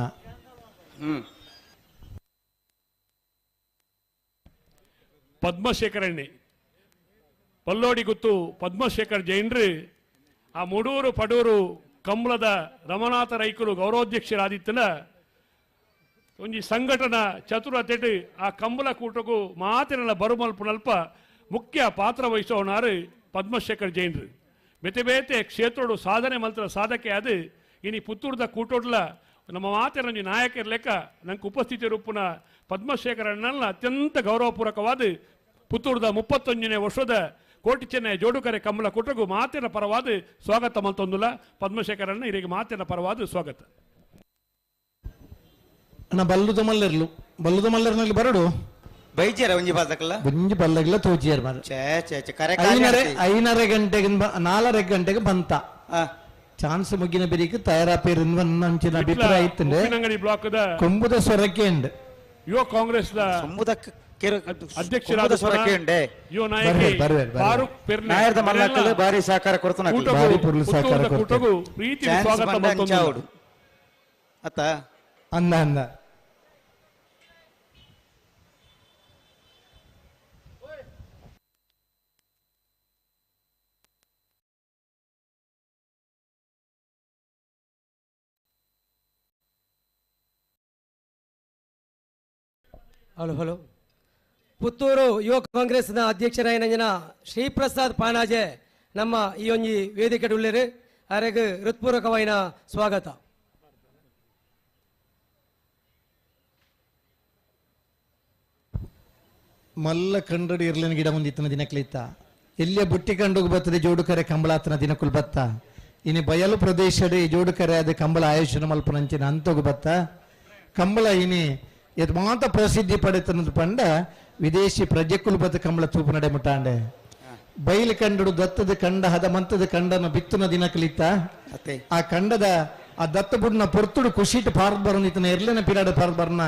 ಪದ್ಮಶೇಖರಣೆ ಪಲ್ಲೋಡಿ ಗುತ್ತು ಪದ್ಮಶೇಖರ್ ಜೈನ್ರಿ ಆ ಮುಡೂರು ಪಡೂರು ಕಂಬಳದ ರಮನಾಥ ರೈಕರು ಗೌರವಾಧ್ಯಕ್ಷರಾದಿತ್ತನ ಒಂಜಿ ಸಂಘಟನಾ ಚತುರತೆಟ್ ಆ ಕಂಬಳ ಕೂಟಕ್ಕೂ ಮಾತಿನ ಬರುಮಲ್ಪುನಲ್ಪ ಮುಖ್ಯ ಪಾತ್ರ ವಹಿಸೋನಾರು ಪದ್ಮಶೇಖರ್ ಜೈನ್ರು. ಬೇತೆ ಬೇತೆ ಕ್ಷೇತ್ರೋಡು ಸಾಧನೆ ಮಲ್ತರ ಸಾಧಕೆ ಅದು ಇನಿ ಪುತ್ತೂರ್ದ ಕೂಟೋಡ್ಲ ನಮ್ಮ ಮಾತಿನ ಒಂಜಿ ನಾಯಕರ ಲೆಕ್ಕ ನಂಗೆ ಉಪಸ್ಥಿತಿ ರೂಪುನ ಪದ್ಮಶೇಖರಣ್ಣನ ಅತ್ಯಂತ ಗೌರವಪೂರ್ವಕವಾದ ಪುತ್ತೂರ್ದ 31ನೇ ವರ್ಷದ ಕೋಟಿ ಚೆನ್ನೈ ಜೋಡುಕರೆ ಕಮಲ ಕೂಟಗೂ ಮಾತಿನ ಪರವಾದ ಸ್ವಾಗತ ಮಲ್ತೊಂದುಲ್ಲ. ಪದ್ಮಶೇಖರಣ್ಣ ಇರಿಗೆ ಮಾತಿನ ಪರವಾದ ಸ್ವಾಗತ. ಅಣ್ಣ ಬಲ್ಲುದ ಮಲ್ಲರ್ಲು ಬಲ್ಲುದ ಮಲ್ಲರ್ನಲ್ಲಿ ಬರಡು ಬೈಜಾರ ಒಂಜಿ ಬಾತಕಲ್ಲ ಒಂಜಿ ಬಲ್ಲಗಿಲ್ಲ ತೋಜಿಯಾರ ಮಾರ ಛೇ ಛೇ ಛೇ ಕರೆ 5:30 ಗಂಟೆಗೆ 4:30 ಗಂಟೆಗೆ ಬಂತ ಚಾನ್ಸ್ ಮುಗಿನ ಬೆರಿಕ್ ತಯಾರಾಪೇರು ಅಂಚಿನ ಅಭಿಪ್ರಾಯ ಇತ್ತಂಡೆ ಉಪ್ಪಿನಂಗಡಿ ಬ್ಲಾಕ್ದ ಕೊಂಬುದ ಸ್ವರಕ್ಕೆ ಉಂಡು ಯುವ ಕಾಂಗ್ರೆಸ್ ಅಧ್ಯಕ್ಷರಾದ ಯುವ ನಾಯಕಿ ಫಾರೂಕ್ ಪೆರ್ನೆ ನಾಯರ್ದ ಮಲ್ಲಕ್ಕಲು ಭಾರಿ ಸಹಕಾರ ಕೊಡ್ತಾನೆ ಭಾರಿ ಪೊರ್ಲು ಸಹಕಾರ ಕೂಟಗೂ ಪ್ರೀತಿ ಸ್ವಾಗತ ಮಲ್ತೊಂದು ಅತ್ತ ಅಂದ ಅಂದ ಹಲೋ ಹಲೋ ಪುತ್ತೂರು ಯುವ ಕಾಂಗ್ರೆಸ್ನ ಅಧ್ಯಕ್ಷರಾಯಿನ ಶ್ರೀಪ್ರಸಾದ್ ಪಾನಾಜೆ ನಮ್ಮ ಈ ಒಂಜಿ ವೇದಿಕೆ ಉಳ್ಳೇರು ಅರೆಗ್ ಹೃತ್ಪೂರ್ವಕವಾಯಿನ ಸ್ವಾಗತ. ಮಲ್ಲ ಕಂಡಡಿ ಇರ್ಲಿನ ಗಿಡ ಮುಂದಿತ್ತನ ದಿನಕ್ಲಿತ್ತ ಎಲ್ಲಿಯ ಬುಟ್ಟಿ ಕಂಡೋಗಿ ಬರ್ತದೆ ಜೋಡುಕರೆ ಕಂಬಳಾತನ ದಿನಕ್ಕುಲ್ ಬತ್ತ ಇನಿ ಬಯಲು ಪ್ರದೇಶದ ಜೋಡುಕರೆ ಅದ ಕಂಬಳ ಆಯೋಜನೆ ಮಲ್ಪನಂಚಿನ ಅಂತೋಗು ಬತ್ತ ಕಂಬಳ ಇನಿ ಎತ್ ಮಾತ ಪ್ರಸಿದ್ಧಿ ಪಡೆತನದು ಪಂಡ ವಿದೇಶಿ ಪ್ರಜೆಕುಲ್ ಬತ್ತ ಕಂಬಳ ತೂಪು ನಡೆ ಮುಟ್ಟಾಂಡೆ ಬೈಲು ಕಂಡಡು ದತ್ತದ ಕಂಡ ಹದ ಮಂತದ ಕಂಡನ ಬಿತ್ತುನ ದಿನಕಲಿತ್ತ ಆ ಕಂಡದ ಆ ದತ್ತ ಬುಡ್ನ ಪೊರ್ತುಡು ಖುಷಿಟ್ ಪಾರ್ದ್ ಬರೋನಿತನ ಎರ್ಲಿನ ಪಿರಾಡ ಪಾರ್ದ್ ಬರ್ನ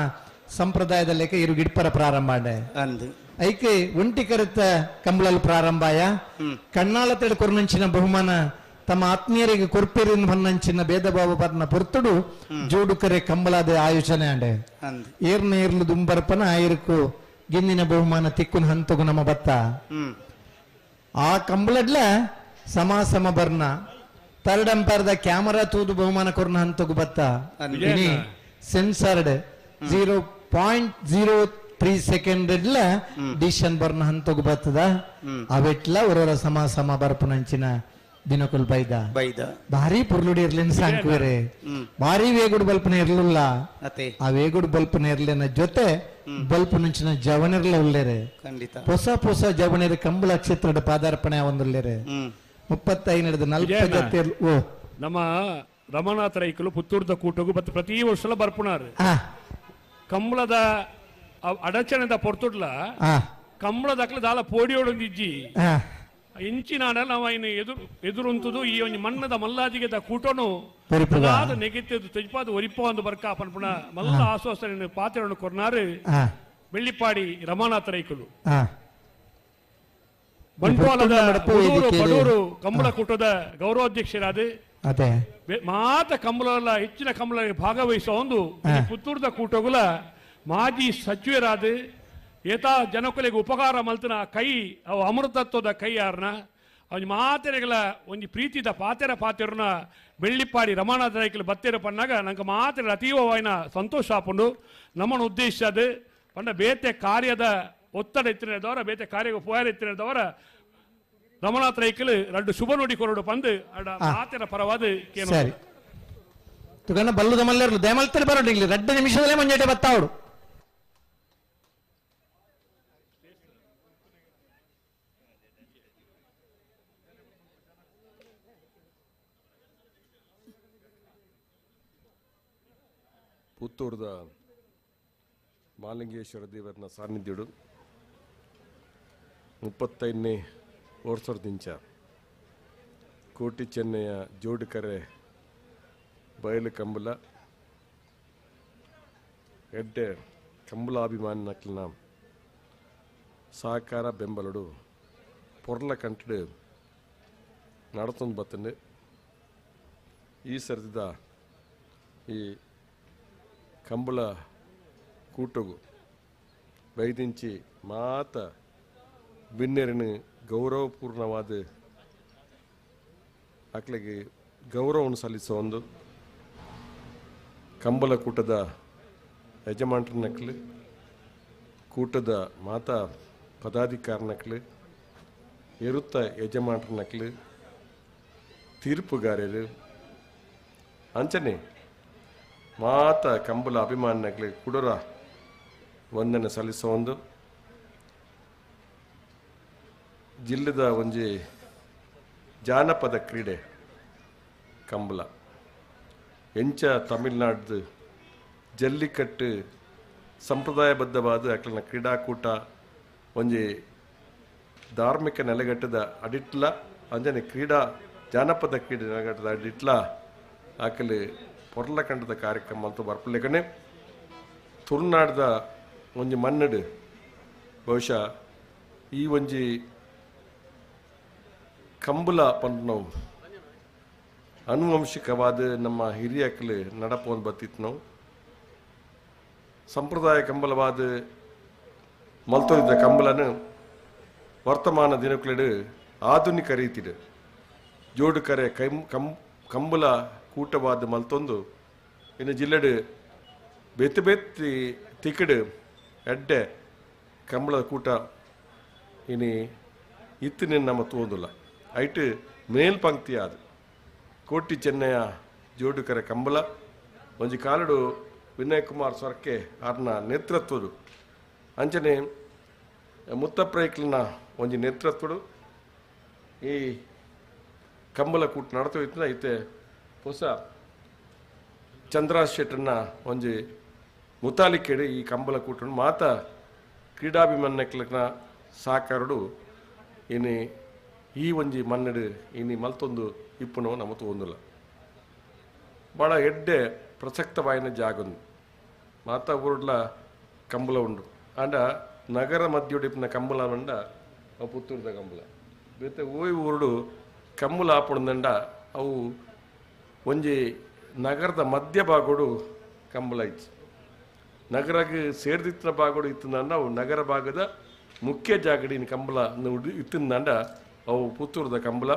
ಸಂಪ್ರದಾಯದ ಲೆಕ್ಕ ಇರು ಗಿಡ್ಪರ ಪ್ರಾರಂಭ ಐಕೆ ಒಂಟಿ ಕರೆತ ಕಂಬಳಲು ಪ್ರಾರಂಭಾಯ ಕಣ್ಣಾಳ ತೆಡೆ ಕೊರ್ನಂಚಿನ ಬಹುಮಾನ ತಮ್ಮ ಆತ್ಮೀಯರಿಗೆ ಕೊರ್ಪಿರಿನ ಬನ್ನಂಚಿನ ಭೇದ ಭಾವ ಬರ್ನ ಪೊರ್ತುಡು ಜೋಡುಕರೆ ಕಂಬಳಾದ ಆಯೋಜನೆ ಅಂಡೆ ಏರ್ನ ಏರ್ಲು ದುಂಬರ್ಪನ ಆಯಿರ್ಕು ಗಿನ್ನಿನ ಬಹುಮಾನ ತಿಕ್ಕುನ ಹಂತಗು ನಮ್ಮ ಬತ್ತ ಆ ಕಂಬಳಡ್ಲ ಸಮ ಸಮ ಬರ್ನ ತರ್ಡ್ ಅಂಪೈರ್ದ ಕ್ಯಾಮರಾ ತೂದು ಬಹುಮಾನ ಕೊರ್ನ ಹಂತಗು ಬತ್ತ ಸೆನ್ಸರ್ಡ್ 0.03 ಸೆಕೆಂಡ್ ಡಿಸಿಷನ್ ಬರ್ನ ಹಂತಗು ಬತ್ತದ ಅವೆಟ್ಲ ಒರೊರ ಸಮ ಸಮ ಬರ್ಪುನಂಚಿನ ದಿನಕುಲ್ ಬೈದ ಬೈದ ಭಾರಿ ಪುರ್ಲುಡಿ ಇರ್ಲಿನ ಸಾಂಕುವೆರೆ ಭಾರಿ ವೇಗುಡು ಬಲ್ಪನ ಇರ್ಲಿಲ್ಲ ಆ ವೇಗುಡು ಬಲ್ಪನ ಇರ್ಲಿನ ಜೊತೆ ಬಲ್ಪುನಂಚಿನ ಜವನಿರ್ಲ ಉಲ್ಲೇರೆ ಹೊಸ ಹೊಸ ಜವನಿರ ಕಂಬಳ ಕ್ಷೇತ್ರದ ಪಾದಾರ್ಪಣೆ ಒಂದುಲ್ಲೇರೆ 35 40 ಜೊತೆ ಓ ನಮ್ಮ ರಮನಾಥ ರೈಕಲು ಪುತ್ತೂರ್ದ ಕೂಟಗು ಮತ್ತು ಪ್ರತಿ ವರ್ಷಲ ಬರ್ಪುಣಾರು ಕಂಬಳದ ಅಡಚಣೆದ ಪೊರ್ತುಡ್ಲ ಕಂಬಳದ ಅಕ್ಲ ದಾಲ ಪೋಡಿಯೋಡೊಂದಿಜ್ಜಿ ಇಂಚಿನ ನಾವು ಇನ್ನು ಎದುರು ಎದುರುಂತುದು ಈ ಒಂಜಿ ಮಣ್ಣದ ಮಲ್ಲಾಜಿಗೆದ ಕೂಟನು ನೆಗೆತ್ತೆದು ತೆಜ್ಪಾದ ಒರಿಪ ಒಂದು ಬರ್ಕ ಪನ್ಪುಣ ಮಲ್ಲ ಆಶ್ವಾಸನೆ ಪಾತ್ರವನ್ನು ಕೊರ್ನಾರು ಬೆಳ್ಳಿಪಾಡಿ ರಮಾನಾಥ ರೈಕಲು ಬಂಟ್ವಾಳದ ಬಡೂರು ಕಂಬಳ ಕೂಟದ ಗೌರವಾಧ್ಯಕ್ಷರಾದ ಮಾತ ಕಂಬಳ ಹೆಚ್ಚಿನ ಕಂಬಳ ಭಾಗವಹಿಸುವ ಒಂದು ಪುತ್ತೂರ್ದ ಕೂಟಗುಲ ಮಾಜಿ ಸಚಿವರಾದ ಏತಾ ಜನಕುಲೆಗೆ ಉಪಕಾರ ಮಲ್ತನ ಕೈ ಅವು ಅಮೃತತ್ವದ ಕೈ ಯಾರನ ಅವನ ಮಾತೆರೆಗಳ ಒಂಜಿ ಪ್ರೀತಿದ ಪಾತೆರ ಪಾತೆರನ ಬೆಳ್ಳಿಪಾಡಿ ರಮಾನಾಥ ರೈಕಲು ಬತ್ತೆರ ಪನ್ನಾಗ ನಂಗೆ ಮಾತೆರ ಅತೀವವಾಯಿನ ಸಂತೋಷ ಆಪುಂಡು ನಮ್ಮನ ಉದ್ದೇಶ ಅದು ಪಂಡ ಬೇತೆ ಕಾರ್ಯದ ಒತ್ತಡ ಎತ್ತಿನದವರ ಬೇತೆ ಕಾರ್ಯ ಪೋಯಾರ ಎತ್ತಿನದವರ ರಮನಾಥ ರೈಕಲು రెండు ಶುಭ ನುಡಿ ಕೊರಡು ಪಂದು ಅಡ ಮಾತೆರ ಪರವಾದ ಸರಿ ತುಗಣ್ಣ ಬಲ್ಲುದ ಮಲ್ಲೇರ್ಲು ದೇಮಲ್ತರೆ ಬರೋಡು ಇಲ್ಲಿ 2 ನಿಮಿಷದಲ್ಲೇ ಮಂಜಾಟೆ ಬತ್ತಾವಡು. ಪುತ್ತೂರ್ದ ಮಾಲಿಂಗೇಶ್ವರ ದೇವರನ ಸಾನ್ನಿಧ್ಯಡು 35ನೇ ವರ್ಷದಿಂಚ ಕೋಟಿ ಚೆನ್ನಯ್ಯ ಜೋಡುಕರೆ ಬಯಲು ಕಂಬಳ ಎಡ್ಡೆ ಕಂಬಳಾಭಿಮಾನಿನಕ್ಲಿನ ಸಹಕಾರ ಬೆಂಬಲಡು ಪೊರ್ಲ ಕಂಟಡು ನಡತೊಂದು ಬತ್ತಂಡು. ಈ ಸರ್ತಿದ ಈ ಕಂಬಳ ಕೂಟಗು ವೈದಿಂಚಿ ಮಾತ ಬಿನ್ನೆರನು ಗೌರವಪೂರ್ಣವಾದ ಅಕ್ಲೆಗೆ ಗೌರವವನ್ನು ಸಲ್ಲಿಸುವ ಒಂದು ಕಂಬಳ ಕೂಟದ ಯಜಮಾನ್ರನಕ್ಲು, ಕೂಟದ ಮಾತಾ ಪದಾಧಿಕಾರನಕ್ಲು, ಎರುತ್ತ ಯಜಮಾನ್ರನಕ್ಲು, ತೀರ್ಪುಗಾರರು ಅಂಚನೆ ಮಾತ ಕಂಬಳ ಅಭಿಮಾನಿಗಳಿಗೆ ಕುಡರ ವಂದನೆ ಸಲ್ಲಿಸುವ ಒಂದು ಜಿಲ್ಲೆದ ಒಂಜಿ ಜಾನಪದ ಕ್ರೀಡೆ ಕಂಬಳ. ಎಂಚ ತಮಿಳ್ನಾಡ್ದು ಜಲ್ಲಿಕಟ್ಟು ಸಂಪ್ರದಾಯಬದ್ಧವಾದ ಅಕ್ಲನ ಕ್ರೀಡಾಕೂಟ ಒಂಜಿ ಧಾರ್ಮಿಕ ನೆಲೆಗಟ್ಟದ ಅಡಿಟ್ಲ ಅಂಜನೆ ಕ್ರೀಡಾ ಜಾನಪದ ಕ್ರೀಡೆ ನೆಲೆಗಟ್ಟದ ಅಡಿಟ್ಲ ಆಕಲಿ ಪೊರ್ಲಕಂಡದ ಕಾರ್ಯಕ್ರಮ ಅಂತ ಬರ್ಪಲೇಕನೆ ತುಳುನಾಡ್ದ ಒಂಜಿ ಮನ್ನಡು ಬಹುಶಃ ಈ ಒಂಜಿ ಕಂಬುಲ ಪಂಪನವು ಅನುವಂಶಿಕವಾದ ನಮ್ಮ ಹಿರಿಯಕ್ಲು ನಡಪೋನ್ ಬತ್ತಿತ್ತು. ನಾವು ಸಂಪ್ರದಾಯ ಕಂಬಲವಾದ ಮಲ್ತೊಂದಿದ್ದ ಕಂಬಲನು ವರ್ತಮಾನ ದಿನಕ್ಲೆಡು ಆಧುನಿಕ ರೀತಿಡು ಜೋಡುಕರೆ ಕಂಬಲ ಕೂಟವಾದ ಮಲ್ತೊಂದು ಇನ್ನು ಜಿಲ್ಲೆಡು ಬೇತೆ ಬೇತಿ ತಿಕ್ಕಡು ಎಡ್ಡೆ ಕಂಬಳದ ಕೂಟ ಇನಿ ಇತ್ತಿನ ನಮ್ಮ ತೋಂದುಲ್ಲ. ಐಟ್ ಮೇಲ್ಪಂಕ್ತಿ ಅದು ಕೋಟಿ ಚೆನ್ನಯ ಜೋಡುಕರೆ ಕಂಬಳ ಒಂಜಿ ಕಾಲಡು ವಿನಯ್ ಕುಮಾರ್ ಸೊರ್ಕೆ ಆರ್ನ ನೇತೃತ್ವದು ಅಂಚನೆ ಮುತ್ತಪ್ರೈಕ್ಲನ ಒಂಜಿ ನೇತೃತ್ವಡು ಈ ಕಂಬಳ ಕೂಟ ನಡತೋಯ್ತದ. ಐತೆ ಹೊಸ ಚಂದ್ರಾಜ್ ಶೆಟ್ಟರ್ನ ಒಂಜಿ ಮುತಾಲಿಕೆಡು ಈ ಕಂಬಳ ಕೂಟ ಮಾತ ಕ್ರೀಡಾಭಿಮಾನಿಕ್ಲನ ಸಹಕಾರಡು ಇನಿ ಈ ಒಂಜಿ ಮನ್ನಡು ಇನಿ ಮಲ್ತೊಂದು ಇಪ್ಪುನವು ನಮ್ಮ ತೋಂದುಲ್ಲ. ಭಾಳ ಎಡ್ಡೆ ಪ್ರಸಕ್ತವಾಯಿನ ಜಾಗೊಂದು ಮಾತಾ ಊರುಡ್ಲ ಕಂಬಳ ಉಂಡು. ಆಂಡ ನಗರ ಮಧ್ಯುಡಿಪಿನ ಕಂಬಳ ಮಂಡ ಅವು ಪುತ್ತೂರ್ದ ಕಂಬಳ ಬೇತೆ ಓಯ್ ಊರುಡು ಕಂಬಳ ಆಪುಂಡ ಅವು ಒಂಜಿ ನಗರದ ಮಧ್ಯ ಭಾಗೋಡು ಕಂಬಳ ಇತ್ತು. ನಗರಕ್ಕೆ ಸೇರ್ದಿತ್ತಿನ ಭಾಗೋಡು ಇತ್ತಂದ ಅವು ನಗರ ಭಾಗದ ಮುಖ್ಯ ಜಾಗಡಿನ ಕಂಬಳ ಇತ್ತಿಂದ ಅವು ಪುತ್ತೂರ್ದ ಕಂಬಳ.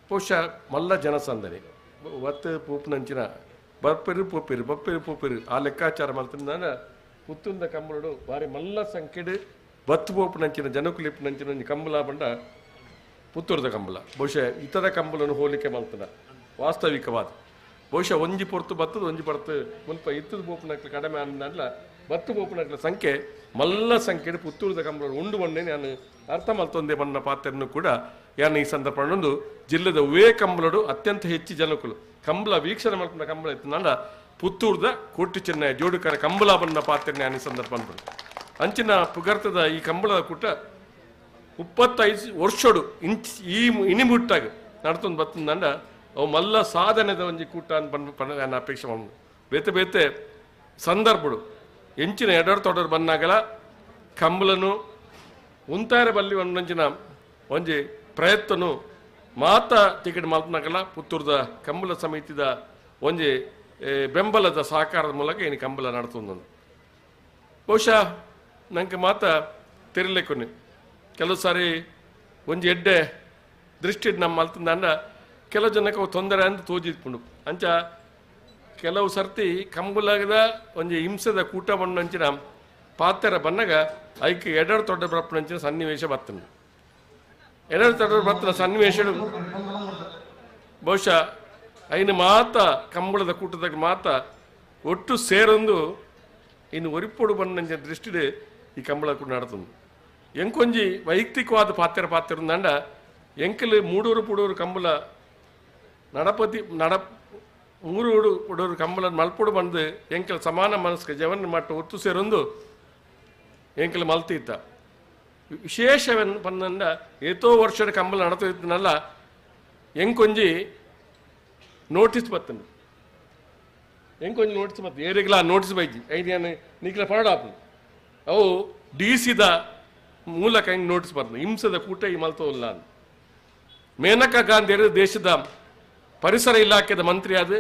ಬಹುಶಃ ಮಲ್ಲ ಜನಸಂದಣಿ ಒತ್ತು ಪೂಪ್ನಂಚಿನ ಬರ್ಪೆರು ಪೂಪೆರು ಬಪ್ಪೆರು ಪೂಪೆರು ಆ ಲೆಕ್ಕಾಚಾರ ಮಲ್ತಿಂದ ಪುತ್ತೂರ್ದ ಕಂಬಳಡು ಭಾರಿ ಮಲ್ಲ ಸಂಖ್ಯೆಡು ಬತ್ತು ಪೋಪುನಂಚಿನ ಜನಕುಲಿಪ್ಪುನಂಚಿನ ಒಂಜಿ ಕಂಬಳ ಬಂಡ ಪುತ್ತೂರ್ದ ಕಂಬಳ. ಬಹುಶಃ ಇತರ ಕಂಬಳನ್ನು ಹೋಲಿಕೆ ಮಲ್ತನ ವಾಸ್ತವಿಕವಾದ ಬಹುಶಃ ಒಂಜಿ ಪೊರ್ತು ಬತ್ತದ ಒಂಜಿ ಪೊರ್ತು ಮುಲ್ಪ ಇತ್ತದ ಪೋಪುನಕ್ಲು ಕಡಿಮೆ ಅಂದಲ್ಲ ಬತ್ತು ಪೋಪುನಕ್ಲ ಸಂಖ್ಯೆ ಮಲ್ಲ ಸಂಖ್ಯೆ ಪುತ್ತೂರ್ದ ಕಂಬಳ ಉಂಡು ಬಂಡೆ ನಾನು ಅರ್ಥ ಮಲ್ತೊಂದೇ ಬಣ್ಣ ಪಾತ್ರನ್ನು ಕೂಡ ಯಾನ್ ಈ ಸಂದರ್ಭ ಜಿಲ್ಲೆದ ಉವೇ ಕಂಬಳಡು ಅತ್ಯಂತ ಹೆಚ್ಚು ಜನಕುಲು ಕಂಬಳ ವೀಕ್ಷಣೆ ಮಲ್ಪುನ ಕಂಬಳ ಇತ್ತು ಪುತ್ತೂರ್ದ ಕೋಟಿ ಚೆನ್ನಯ ಜೋಡುಕರ ಕಂಬಳ ಬಣ್ಣ ಪಾತ್ರ ನಾನು ಈ ಸಂದರ್ಭ ಅನ್ಬೋದು. ಅಂಚಿನ ಪುಗರ್ತದ ಈ ಕಂಬಳದ ಕೂಟ 35 ವರ್ಷಡು ಇಂಚ್ ಈ ಇನಿಮುಟ್ಟಾಗ ನಡ್ತೊಂದು ಬತ್ತಂದ ಅವು ಮಲ್ಲ ಸಾಧನೆದ ಒಂಜಿ ಕೂಟ ಅಂತ ನಾನು ಅಪೇಕ್ಷೆ ಮಾಡು. ಬೇತೆ ಬೇತೆ ಸಂದರ್ಭಡು ಎಂಚಿನ ಎಡರ್ ತೊಡರು ಬಂದಾಗಲ ಕಂಬಳನು ಉಂತಾರೆ ಬಲ್ಲಿ ಒಂದಂಚಿನ ಒಂಜಿ ಪ್ರಯತ್ನನು ಮಾತ ಟಿಕೆಟ್ ಮಲ್ಪನಾಗಲ ಪುತ್ತೂರ್ದ ಕಂಬಳ ಸಮಿತಿದ ಒಂಜಿ ಬೆಂಬಲದ ಸಹಕಾರದ ಮೂಲಕ ಏನು ಕಂಬಳ ನಡ್ತೊಂದು. ಬಹುಶಃ ನಂಗೆ ಮಾತ ತೆರಲಿಕ್ಕೂ ಕೆಲವು ಸಾರಿ ಒಂಜಿ ಎಡ್ಡೆ ದೃಷ್ಟಿ ನಮ್ಮ ಮಲ್ತಂದ ಕೆಲವು ಜನಕ್ಕೆ ಅವು ತೊಂದರೆ ಅಂತ ತೋಜಿದ್ಕೊಂಡು ಅಂಚ ಕೆಲವು ಸರ್ತಿ ಕಂಬಳದ ಒಂಜಿ ಹಿಂಸೆದ ಕೂಟ ಬಣ್ಣಂಚಿನ ಪಾತ್ರ ಬನ್ನಗ ಐಕ್ ಎಡರ್ ತೊಡ್ಡ ಬರಪ್ಪನಂಚಿನ ಸನ್ನಿವೇಶ ಬರ್ತದೆ. ಎಡರ್ ತೊಡ್ಡ ಬರ್ತನ ಸನ್ನಿವೇಶ ಬಹುಶಃ ಐನು ಮಾತ ಕಂಬಳದ ಕೂಟದಾಗ ಮಾತ ಒಟ್ಟು ಸೇರೊಂದು ಇನ್ನು ಒರಿಪೊಡು ಬಣ್ಣಂಚಿನ ದೃಷ್ಟಿಡೆ ಈ ಕಂಬಳ ಕೂಡ ನಡ್ತಂದು. ಎಂಕೊಂಜಿ ವೈಯಕ್ತಿಕವಾದ ಪಾತ್ರ ಪಾತ್ರ ఉందంಡ ಎಂಕಲು ಮೂಡೂರು ಪುಡೂರು ಕಂಬಳ ನಡಪತಿ ನಡ ಮೂರೂಡು ಪುಡೂರು ಕಂಬಳ ಮಲ್ಪುಡು ಬಂದು ಎಂಕಲ್ ಸಮಾನ ಮನಸ್ಕ ಜವನ ಮಟ್ಟ ಒತ್ತು ಸೇರೊಂದು ಎಂಕಲ್ ಮಲ್ತಿತ್ತ ವಿಶೇಷವನ್ನು ಬಂದಂಡ ಏತೋ ವರ್ಷದ ಕಂಬಳ ನಡತಿದ್ದನಲ್ಲ ಎಂಕೊಂಜಿ ನೋಟಿಸ್ ಬತ್ತಂಡು ಎಂಕೊಂಜಿ ನೋಟಿಸ್ ಬತ್ತು ಏರಿಗ್ಲ ನೋಟಿಸ್ ಬೈಜಿ ಐದು ನಿಕ್ಲ ಪರಡಾಪು ಅವು ಡಿ ಸಿದ ಮೂಲಕ ಹೆಂಗೆ ನೋಟಿಸ್ ಬರ್ತದೆ ಹಿಂಸದ ಕೂಟ ಈ ಮಲ್ತೋಲ್ಲ ಅಂತ. ಮೇನಕಾ ಗಾಂಧಿಯರು ದೇಶದ ಪರಿಸರ ಇಲಾಖೆದ ಮಂತ್ರಿ ಆದ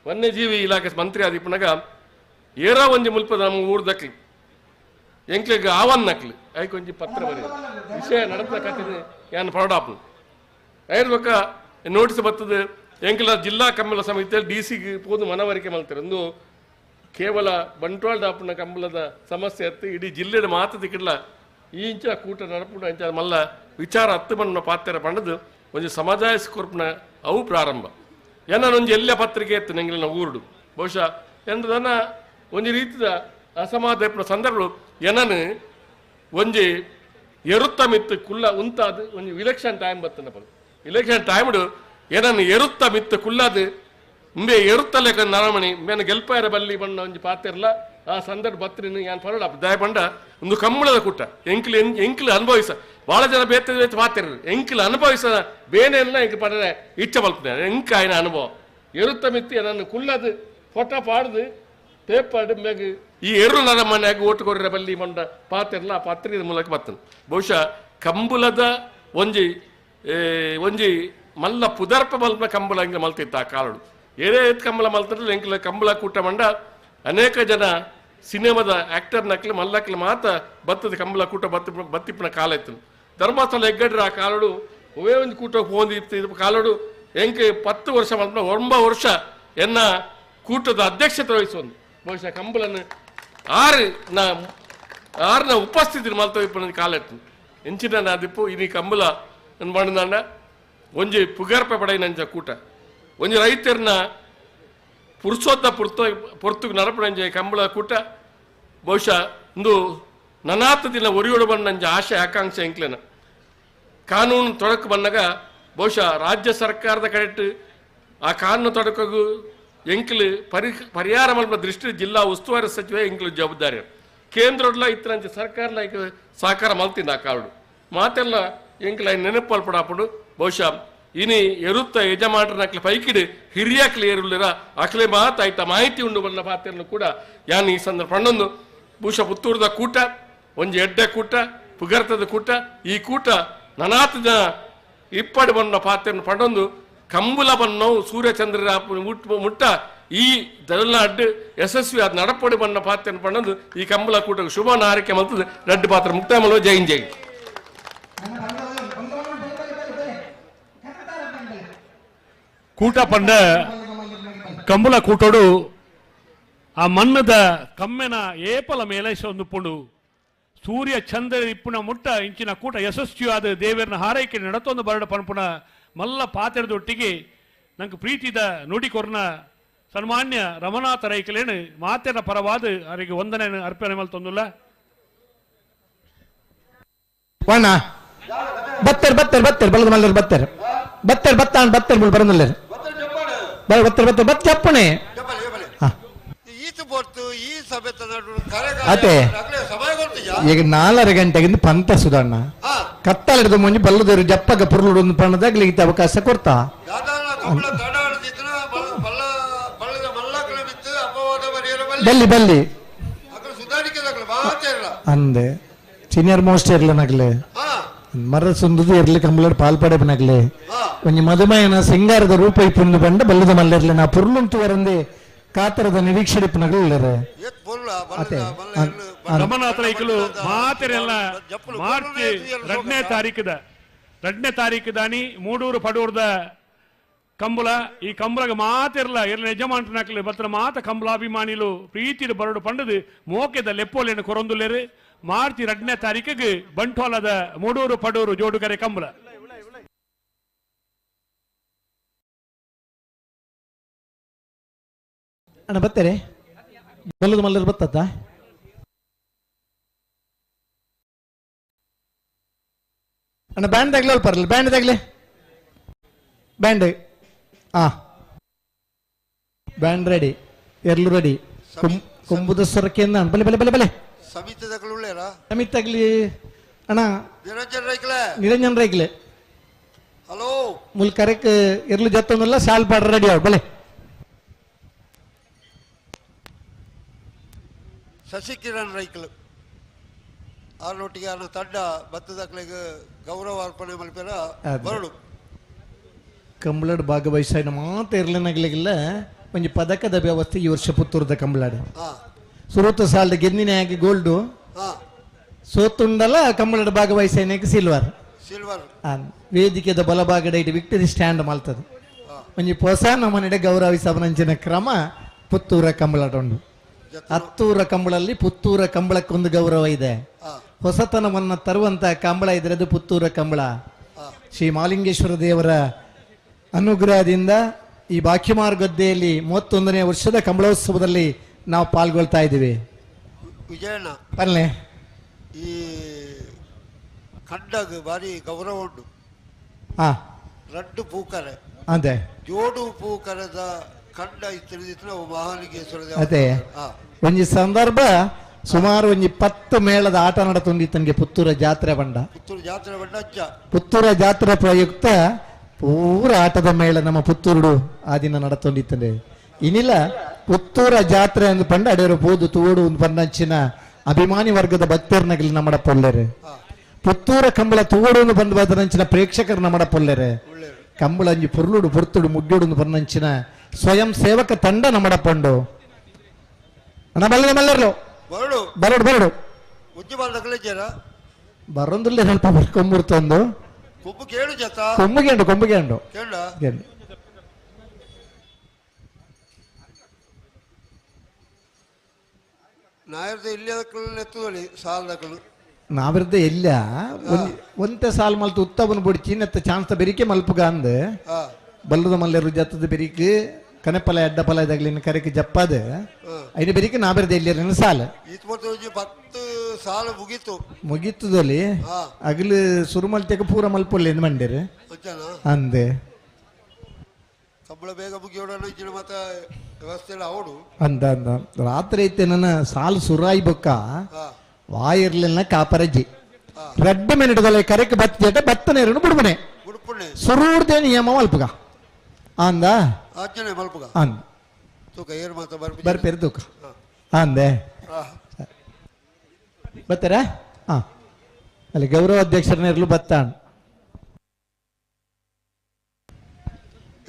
ವನ್ಯಜೀವಿ ಇಲಾಖೆ ಮಂತ್ರಿ ಆದ ಇಪ್ಪನಾಗ ಏರ ಒಂಜಿ ಮುಲ್ಪದ ನಮ್ಮ ಊರು ದಕ್ಲಿ ಎಂಕ್ಲಿಗೆ ಆವನ್ ನಕ್ಲಿ ಐಕೊಂಜಿ ಪತ್ರ ಬರೆಯ ವಿಷಯ ನಡೆದ ಕತೆ ಯಾನ್ ಪರಡಾಪು ಐರ್ಬಕ ನೋಟಿಸ್ ಬರ್ತದೆ ಎಂಕ್ಲ ಜಿಲ್ಲಾ ಕಂಬಳ ಸಮಿತಿಯಲ್ಲಿ ಡಿ ಸಿಗೆ ಪೋದು ಮನವರಿಕೆ ಮಲ್ತಾರೆ. ಒಂದು ಕೇವಲ ಬಂಟ್ವಾಳ ದಾಪುನ ಕಂಬಳದ ಸಮಸ್ಯೆ ಅತ್ತು ಇಡೀ ಜಿಲ್ಲೆದ ಮಾತು ತಿಕ್ಕಿಡ್ಲ ಈ ಇಂಚ ಕೂಟ ನಡಪುನ ಇಂಚ ಮಲ್ಲ ವಿಚಾರ ಹತ್ತು ಬಣ್ಣ ಪಾತ್ರ ಪಂಡದು ಒಂಜಿ ಸಮಾಜ ಕೊರ್ಪುನ ಅವು ಪ್ರಾರಂಭ. ಏನೊಂಜಿ ಎಲ್ಲ ಪತ್ರಿಕೆ ಇತ್ತು ನಂಗೆ ಊರುಡು ಬಹುಶಃ ಎಂದನ ಒಂಜಿ ರೀತಿದ ಅಸಮಾಧಾನ ಸಂದರ್ಭ ಏನನು ಒಂಜಿ ಎರುತ್ತ ಮಿತ್ತು ಕುಲ್ಲ ಉಂತಾದ ಒಂಜಿ ಇಲೆಕ್ಷನ್ ಟೈಮ್ ಬರ್ತನ ಪಂದು ಇಲೆಕ್ಷನ್ ಟೈಮ್ಡು ಏನನ್ನು ಎರುತ್ತ ಮಿತ್ತು ಕುಲ್ಲಾದು ಇಂಬೆ ಎರುತ್ತ ಲೆಕ್ಕ ನರಮಣಿ ಮೇನ ಗೆಲ್ಪಾಯರ ಬಲ್ಲಿ ಬಣ್ಣ ಒಂಜಿ ಪಾತಿರ್ಲ ಆ ಸಂದರ್ಭ ಬತ್ರಿನ ಯಾನ್ ಪರಡ ದಯ ಬಂಡ ಒಂದು ಕಂಬಳದ ಕೂಟ ಎಂಕ್ಲು ಎಂಕ್ಲು ಅನುಭವಿಸ ಭಾಳ ಜನ ಬೇತೆ ಬೇತೆ ಪಾತಿರ್ರು ಎಂಕ್ಲು ಅನುಭವಿಸ ಬೇನೆಲ್ಲ ಎಂಕ್ ಪಡರೆ ಇಚ್ಛೆ ಬಲ್ಪದೆ ಎಂಕ ಆಯ್ನ ಅನುಭವ ಎರುತ್ತ ಮಿತ್ತಿ ನನ್ನ ಕುಲ್ಲದು ಫೋಟೋ ಪಾಡ್ದು ಪೇಪರ್ ಮೇಗ ಈ ಎರುಳು ನರಮನೆಯಾಗಿ ಓಟು ಕೊರ್ರೆ ಬಲ್ಲಿ ಮಂಡ ಪಾತೆರ್ಲ ಆ ಪತ್ರಿಕೆ ಮೂಲಕ ಬರ್ತದೆ. ಬಹುಶಃ ಕಂಬುಲದ ಒಂಜಿ ಒಂಜಿ ಮಲ್ಲ ಪುದರ್ಪ ಮಲ್ಪ ಕಂಬುಲ ಹಿಂಗೆ ಮಲ್ತಿತ್ತು ಆ ಕಾಲಡು. ಏನೇ ಕಂಬಳ ಮಲ್ತಂದ್ರೆ ಎಂಕ್ಲ ಕಂಬಳ ಕೂಟ ಮಂಡ ಅನೇಕ ಜನ ಸಿನಿಮಾದ ಆಕ್ಟರ್ ನಕ್ಲು ಮಲ್ಲಕ್ಲು ಮಾತ ಬತ್ತದ ಕಂಬಳ ಕೂಟ ಬತ್ತ ಬತ್ತಿಪ್ಪನ ಕಾಲ ಇತ್ತು. ಧರ್ಮಸ್ಥಳ ಹೆಗ್ಗಡ್ರ ಆ ಕಾಲಡು ಒವೇ ಒಂದು ಕೂಟ ಹೋಂದಿ ಇತ್ತು ಕಾಲಡು. ಎಂಕೆ 10 ವರ್ಷ ಮಲ್ಪ 9 ವರ್ಷ ಎನ್ನ ಕೂಟದ ಅಧ್ಯಕ್ಷತೆ ವಹಿಸೊಂದು ಬಹುಶಃ ಕಂಬಳನ್ನು ಆರ್ನ ಉಪಸ್ಥಿತಿ ಮಲ್ತ ಇಪ್ಪನ ಕಾಲ ಇತ್ತು. ಎಂಚಿನ ನಾದಿಪ್ಪು ಇನಿ ಕಂಬಳ ಮಾಡಿದ ಒಂಜಿ ಪುಗರ್ಪೆ ಪಡೆಯಿನಂಚ ಕೂಟ ಒಂಜಿ ರೈತರನ್ನ ಪುರುಷೋತ್ತ ಪೊರ್ತುಗು ನರಪಣಂಜೆ ಕಂಬಳ ಕೂಟ ಬಹುಶಃ ಇಂದು ನನಾತ ದಿನ ಒರಿಯೋಡು ಬಂದಂಜ ಆಶೆ ಆಕಾಂಕ್ಷೆ ಎಂಕ್ಲೇನ ಕಾನೂನು ತೊಡಕು ಬಂದಾಗ ಬಹುಶಃ ರಾಜ್ಯ ಸರ್ಕಾರದ ಕಡೆಟ್ ಆ ಕಾನೂನು ತೊಡಕಗೂ ಎಂಕ್ಲು ಪರಿಹಾರ ಮಲ್ಪ ದೃಷ್ಟಿ ಜಿಲ್ಲಾ ಉಸ್ತುವಾರಿ ಸಚಿವ ಎಂಕ್ಲು ಜವಾಬ್ದಾರಿ ಕೇಂದ್ರಡ್ಲ ಇತ್ತರಂಚೆ ಸರ್ಕಾರಲ ಸಹಕಾರ ಮಲ್ತಿಂದ ಆ ಕಾರಡು ಮಾತೆಲ್ಲ ಎಂಕ್ಲ ನೆನಪಲ್ಪಡಾಪಡು. ಬಹುಶಃ ಇನಿ ಎರುತ್ತ ಯಜಮಾನರ ಅಕ್ಲೆ ಪೈಕಿಡು ಹಿರಿಯಾಕ್ಲೆ ಏರುಲ್ಲರ ಅಕ್ಲೆ ಮಾತಾಯ್ತ ಮಾಹಿತಿ ಉಂಡು ಬಲ್ಲ ಪಾತ್ರನು ಕೂಡ ಯಾನ್ ಈ ಸಂದರ್ಭ ಪಣ್ಣೊಂದು ಬಹುಶಃ ಪುತ್ತೂರದ ಕೂಟ ಒಂಜಿ ಎಡ್ಡೆ ಕೂಟ ಪುಗರ್ತದ ಕೂಟ ಈ ಕೂಟ ನನಾತ ಜನ ಇಪ್ಪಡು ಬಣ್ಣ ಪಾತ್ರನ ಪಣ್ಣೊಂದು ಕಂಬುಲ ಬಣ್ಣವು ಸೂರ್ಯಚಂದ್ರರ ಮುಟ್ಟ ಈ ದಳನಾಡ್ ಯಶಸ್ವಿ ಆದ ನಡಪಡಿ ಬಣ್ಣ ಪಾತ್ರನ ಪಣ್ಣೊಂದು ಈ ಕಂಬುಲ ಕೂಟಕ್ಕೆ ಶುಭ ಹಾರೈಕೆ ಮತ್ತು ರಡ್ಡು ಪಾತ್ರ ಮುಕ್ತಾಯ ಮಾಡುವ. ಜೈ ಜೈ. ಕೂಟ ಪಂಡ ಕಂಬುಲ ಕೂಟೋಡು ಆ ಮಣ್ಣದ ಕಮ್ಮೆನ ಏಪಲ ಮೇಲೈಸೊಂದು ಪುಂಡು ಸೂರ್ಯ ಚಂದ್ರ ಇಪ್ಪುನ ಮುಟ್ಟ ಇಂಚಿನ ಕೂಟ ಯಶಸ್ವಿಯಾದ ದೇವರನ್ನ ಹಾರೈಕೆ ನಡತೊಂದು ಬರಡ ಪನ್ಪುನ ಮಲ್ಲ ಪಾತೆರದೊಟ್ಟಿಗೆ ನಂಗೆ ಪ್ರೀತಿದ ನುಡಿ ಕೊರ್ನ ಸನ್ಮಾನ್ಯ ರಮನಾಥ ರೈಕಲೇನು ಮಾತೆರ ಪರವಾದ ಅವರಿಗೆ ವಂದನೆ ಅರ್ಪಣೆ ಮಲ್ತೊಂದುಲ್ಲ. ವಣ್ಣ ಬತ್ತರ್ ಬತ್ತರ್ ಬತ್ತರ್ ಬಲದ ಮಲ್ಲರ್ ಬತ್ತರ್ ಬತ್ತರ್ ಬತ್ತಾನ್ ಬತ್ತರ್ ಮುಲ್ ಬರಂದಲ್ಲರ್ ಬತ್ತರ್ ಬತ್ತರ್ ಬತ್ ಚಪ್ಪಣೆ ಅತೆ ಈಗ 4.5 ಗಂಟೆಗಿಂದ ಪಂತ ಸುಧಣ್ಣ ಕತ್ತಲೆಡ್ದು ಮುಂಜಿ ಬಲ್ಲದವರು ಜಪ್ಪಗ ಪುರ್ಲುಡು ಒಂದು ಪಣ್ಣದಾಗ್ಲಿ ಅವಕಾಶ ಕೊಡ್ತಾ ಬಲ್ಲಿ ಬಲ್ಲಿ ಅಂದೆ ಸೀನಿಯರ್ ಮೋಸ್ಟ್ ಇರ್ಲನಾಗ್ಲೆ ಮರ ಸುಂದದು ಇರ್ಲಿ ಕಂಬಳಡ್ ಪಾಲ್ಪಡೆಪನಾಗ್ಲೆ ಒಂಜಿ ಮದುಮಯನ ಸಿಂಗಾರದ ರೂಪ ಇಪ್ಪುಂದು ಬಂಡ ಬಲ್ಲದ ಮಲ್ಲರ್ಲೆ ನಾ ಪುರ್ಲುಂತು ವರಂದೆ ಕಾತರದ ನಿರೀಕ್ಷೆ ಇಪ್ಪನಗ್ಲು ಅತೆ ರಮನಾಥ ರೈಕಲು ಮಾತೆರೆಲ್ಲ ಮಾರ್ಚ್ 2ನೇ ತಾರೀಕದ 2ನೇ ತಾರೀಕು ದಾನಿ ಮೂಡೂರು ಪಡೂರ್ದ ಕಂಬಳ ಈ ಕಂಬಳಗ ಮಾತಿರಲ್ಲ ಇರ್ಲ ಯಜಮಾನ್ರನಾಕ್ಲಿ ಬತ್ರ ಮಾತ ಕಂಬಳಾಭಿಮಾನಿಲು ಪ್ರೀತಿಡು ಬರಡು ಪಂಡದು ಮೋಕೆದ ಲೆಪ್ಪೋಲೆನ ಕೊರೊಂದುಲ್ಲೇರು ಮಾರ್ಚ್ 2ನೇ ತಾರೀಕಿಗೆ ಬಂಟ್ವಾಳದ ಮೂಡೂರು ಪಡೂರು ಜೋಡುಗರೆ ಕಂಬಳ. ಅಣ್ಣ ಬರ್ತಾರೆ ಬಲ್ಲದ ಮಲ್ಲರು ಬತ್ತತ್ತ ಅಣ್ಣ ಬ್ಯಾಂಡ್ ತಗ್ಲೆ ಅಲ್ಪ ಬ್ಯಾಂಡ್ ತಗ್ಲೆ ಬ್ಯಾಂಡ್ ಆ ಬ್ಯಾಂಡ್ ರೆಡಿ ಎರ್ಲು ರೆಡಿ ಕೊಂಬುದ ಸೊರಕೆ ಬಲೆ ಬಲೆ ಬಲೆ ಬಲೆ ಸಮಿತಿ ತಗ್ಲಿ ಅಣ್ಣ ನಿರಂಜನ್ ರೈಕ್ಲೆ ಹಲೋ ಮುಲ್ ಕರೆಕ್ ಎರ್ಲು ಜತ್ತೊಂದಲ್ಲ ಶಾಲ್ ಪಾಡ್ರ ರೆಡಿ ಅವ್ ಬಲೆ. ಶಶಿಕಿರಣ್ ರೈಕ್ಲು ಆರ್ನೊಟ್ಟಿಗೆ ಅನ್ನ ತಂಡ ಬತ್ತದಕ್ಲೆಗ್ ಗೌರವ ಅರ್ಪಣೆ ಮಲ್ಪೆರ ಬರಡು ಕಂಬಳಡ್ ಭಾಗವಹಿಸಾಯಿನ ಮಾತ ಇರ್ಲನಗ್ಲಿಗಿಲ್ಲ ಒಂಜಿ ಪದಕದ ವ್ಯವಸ್ಥೆ ಈ ವರ್ಷ ಪುತ್ತೂರದ ಕಂಬಳಡ್ ಸುರೂತ ಸಾಲ್ದ ಗೆದ್ದಿನ ಗೋಲ್ಡು ಸೋತುಂಡಲ ಕಂಬಳಡ್ ಭಾಗವಹಿಸಾಯಿನಕ್ಕೆ ಸಿಲ್ವರ್ ಸಿಲ್ವರ್ ವೇದಿಕೆದ ಬಲಭಾಗದ ಇಟ್ಟು ವಿಕ್ಟರಿ ಸ್ಟ್ಯಾಂಡ್ ಮಲ್ತದ ಒಂಜಿ ಹೊಸ ನಮ್ಮನೆಡೆ ಗೌರವಿಸವನಂಚಿನ ಕ್ರಮ ಪುತ್ತೂರ ಕಂಬಳಡ್ ಉಂಡು. ಹತ್ತೂರ ಕಂಬಳಲ್ಲಿ ಪುತ್ತೂರ ಕಂಬಳಕ್ಕೊಂದು ಗೌರವ ಇದೆ. ಹೊಸತನವನ್ನು ತರುವಂತಹ ಕಂಬಳ ಇದ್ರೆ ಅದು ಪುತ್ತೂರ ಕಂಬಳ. ಶ್ರೀ ಮಾಲಿಂಗೇಶ್ವರ ದೇವರ ಅನುಗ್ರಹದಿಂದ ಈ ಬಾಕಿಮಾರ್ ಗದ್ದೆಯಲ್ಲಿ 31ನೇ ವರ್ಷದ ಕಂಬಳೋತ್ಸವದಲ್ಲಿ ನಾವು ಪಾಲ್ಗೊಳ್ತಾ ಇದ್ದೀವಿ. ವಿಜಯಣ್ಣ ಪಲ್ಲೆ ಈ ಕಂಡಗ ಭಾರಿ ಗೌರವ ಉಂಟು. ರಡ್ಡು ಪೂಕರೆ ಅದೇ ಜೋಡು ಪೂಕರದ ಕಂಡ ಇತ್ತು ಮಹಾಲಿಂಗೇಶ್ವರ. ಅದೇ ಒಂಜಿ ಸಂದರ್ಭ ಸುಮಾರು ಒಂಜಿ 10 ಮೇಳದ ಆಟ ನಡತೊಂದಿತ್ತನಿಗೆ ಪುತ್ತೂರ ಜಾತ್ರೆ ಬಂಡ. ಪುತ್ತೂರು ಜಾತ್ರೆ ಬಂಡ ಅಜ್ಜ ಪುತ್ತೂರ ಜಾತ್ರೆ ಪ್ರಯುಕ್ತ ಪೂರ ಆಟದ ಮೇಳ ನಮ್ಮ ಪುತ್ತೂರುಡು ಆ ದಿನ ನಡತೊಂದಿತ್ತಂದೆ. ಇನ್ನಿಲ್ಲ ಪುತ್ತೂರ ಜಾತ್ರೆ ಅಂದ್ ಪಂಡ ಅಡೇರು ಪೋದು ತೋಡು ಒಂದು ಪಂಡಂಚಿನ ಅಭಿಮಾನಿ ವರ್ಗದ ಭಕ್ತರ್ನಗಲಿ ನಮ್ಮಡ ಪೊಲ್ಲೆರೆ. ಪುತ್ತೂರ ಕಂಬಳ ತೋಡು ಒಂದು ಬಂದು ಬದನಂಚಿನ ಪ್ರೇಕ್ಷಕರು ನಮ್ಮಡ ಪೊಲ್ಲೆರೆ. ಕಂಬಳ ಅಂಜಿ ಪೊರ್ಲುಡು ಪೊರ್ತುಡು ಮುಗ್ಗೋಡು ಪನ್ನಂಚಿನ ಸ್ವಯಂ ಸೇವಕ ತಂಡ ನಮ್ಮಡ ಪಂಡು. ಅಣ್ಣ ಬಲ್ಲೆ ಮಲ್ಲೆರ್ಲು ಬರಡು ಬರಡು ಬರಡು ಬರೊಂದುಲ್ಲೆ ಸ್ವಲ್ಪ ಬರ್ಕೊಂಬುರ್ತೊಂದು ಕೊಬ್ಬು ಕೇಳು ಜತ ಕೊಂಬುಗೆಂಡು ಕೊಂಬುಗೆಂಡು ಕೇಳ ಕೇಳು. ನಾಯರ್ದ ಇಲ್ಲಿ ಎತ್ತುದಳಿ ಸಾಲದಕಲು ನಾವಿರ್ದ ಎಲ್ಲ ಒಂತೆ ಸಾಲ್ ಮಲ್ತು ಉತ್ತವನ ಬುಡಿಚಿ ನೆತ್ತ ಚಾನ್ಸ್ ಬೆರಿಕೆ ಮಲ್ಪುಗ ಅಂದ್ ಬಲ್ಲದ ಮಲ್ಲೆರು ಜತ್ತದ ಬೆರಿಕೆ ಕನೆಪಲ ಎಡ್ಡಪಲ ಇದಾಗ್ಲಿ ಕರೆಕೆ ಜಪ್ಪಾದ ಐನ ಬೆರಿಕೆ ನಾವಿರ್ದ ಎಲ್ಲಿ ಸಾಲ ಈತ್ 10 ಸಾಲ ಮುಗೀತು ಮುಗೀತದಲ್ಲಿ ಅಗಲು ಸುರುಮಲ್ತೆಕ ಪೂರ ಮಲ್ಪೊಲ್ಲೆ ಎಂದು ಮಂಡಿರು ಅಂದೆ ಕಂಬಳ ಬೇಗ ಮುಗಿಯೋಣ ಮತ್ತ ವ್ಯವಸ್ಥೆ ಎಲ್ಲ ಅವಡು ಅಂದ ಅಂದ ರಾತ್ರಿ ಐತೆ ನನ್ನ ಸಾಲು ಸುರಾಯಿ ಬೊಕ್ಕ ವಾಯಿರ್ಲಿಲ್ಲ ಕಾಪರಜ್ಜಿ ರೆಡ್ ಮಿನಿಟ್ ಕರೆಕ್ ಬತ್ತ ಬತ್ತನೇರನು ಬುಡುಬನೆ ಸುರೂರ್ದೇ ನಿಯಮ ಮಲ್ಪುಗ ಅಂದ ಮಲ್ಪುಗ ಅಂದ ತೂಕ ಏರು ಮಾತ ಬರ್ಪೇರು ತೂಕ ಅಂದೆ ಬತ್ತರ ಹಾ ಅಲ್ಲಿ ಗೌರವ ಅಧ್ಯಕ್ಷರನ್ನ ಬತ್ತಾಣ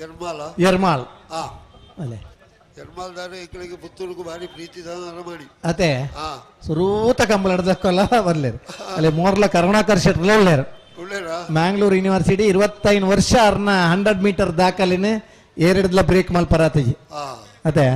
ಎರ್ಮಾಲ ಎರ್ಮಾಲ್ ಅಲ್ಲೇ ಎರ್ಮಾಲ್ದಾರೆ ಇಕ್ಕಳಿಗೆ ಪುತ್ತೂರುಗೂ ಭಾರಿ ಪ್ರೀತಿ ಮಾಡಿ ಅದೇ ಸುರೂತ ಕಂಬಳ ಬರ್ಲೇರು ಅಲ್ಲಿ ಮೋರ್ಲ ಕರುಣಾಕರ್ ಶೆಟ್ರ್ ಒಳ್ಳೆಯರು ಮ್ಯಾಂಗ್ಳೂರ್ ಯೂನಿವರ್ಸಿಟಿ 25 ವರ್ಷ ಅರ್ನ 100 ಮೀಟರ್ ದಾಖಲಿನ ಏರಿಡ್ಲ ಬ್ರೇಕ್ ಮಲ್ಪರಾತಜಿ ಅದೇ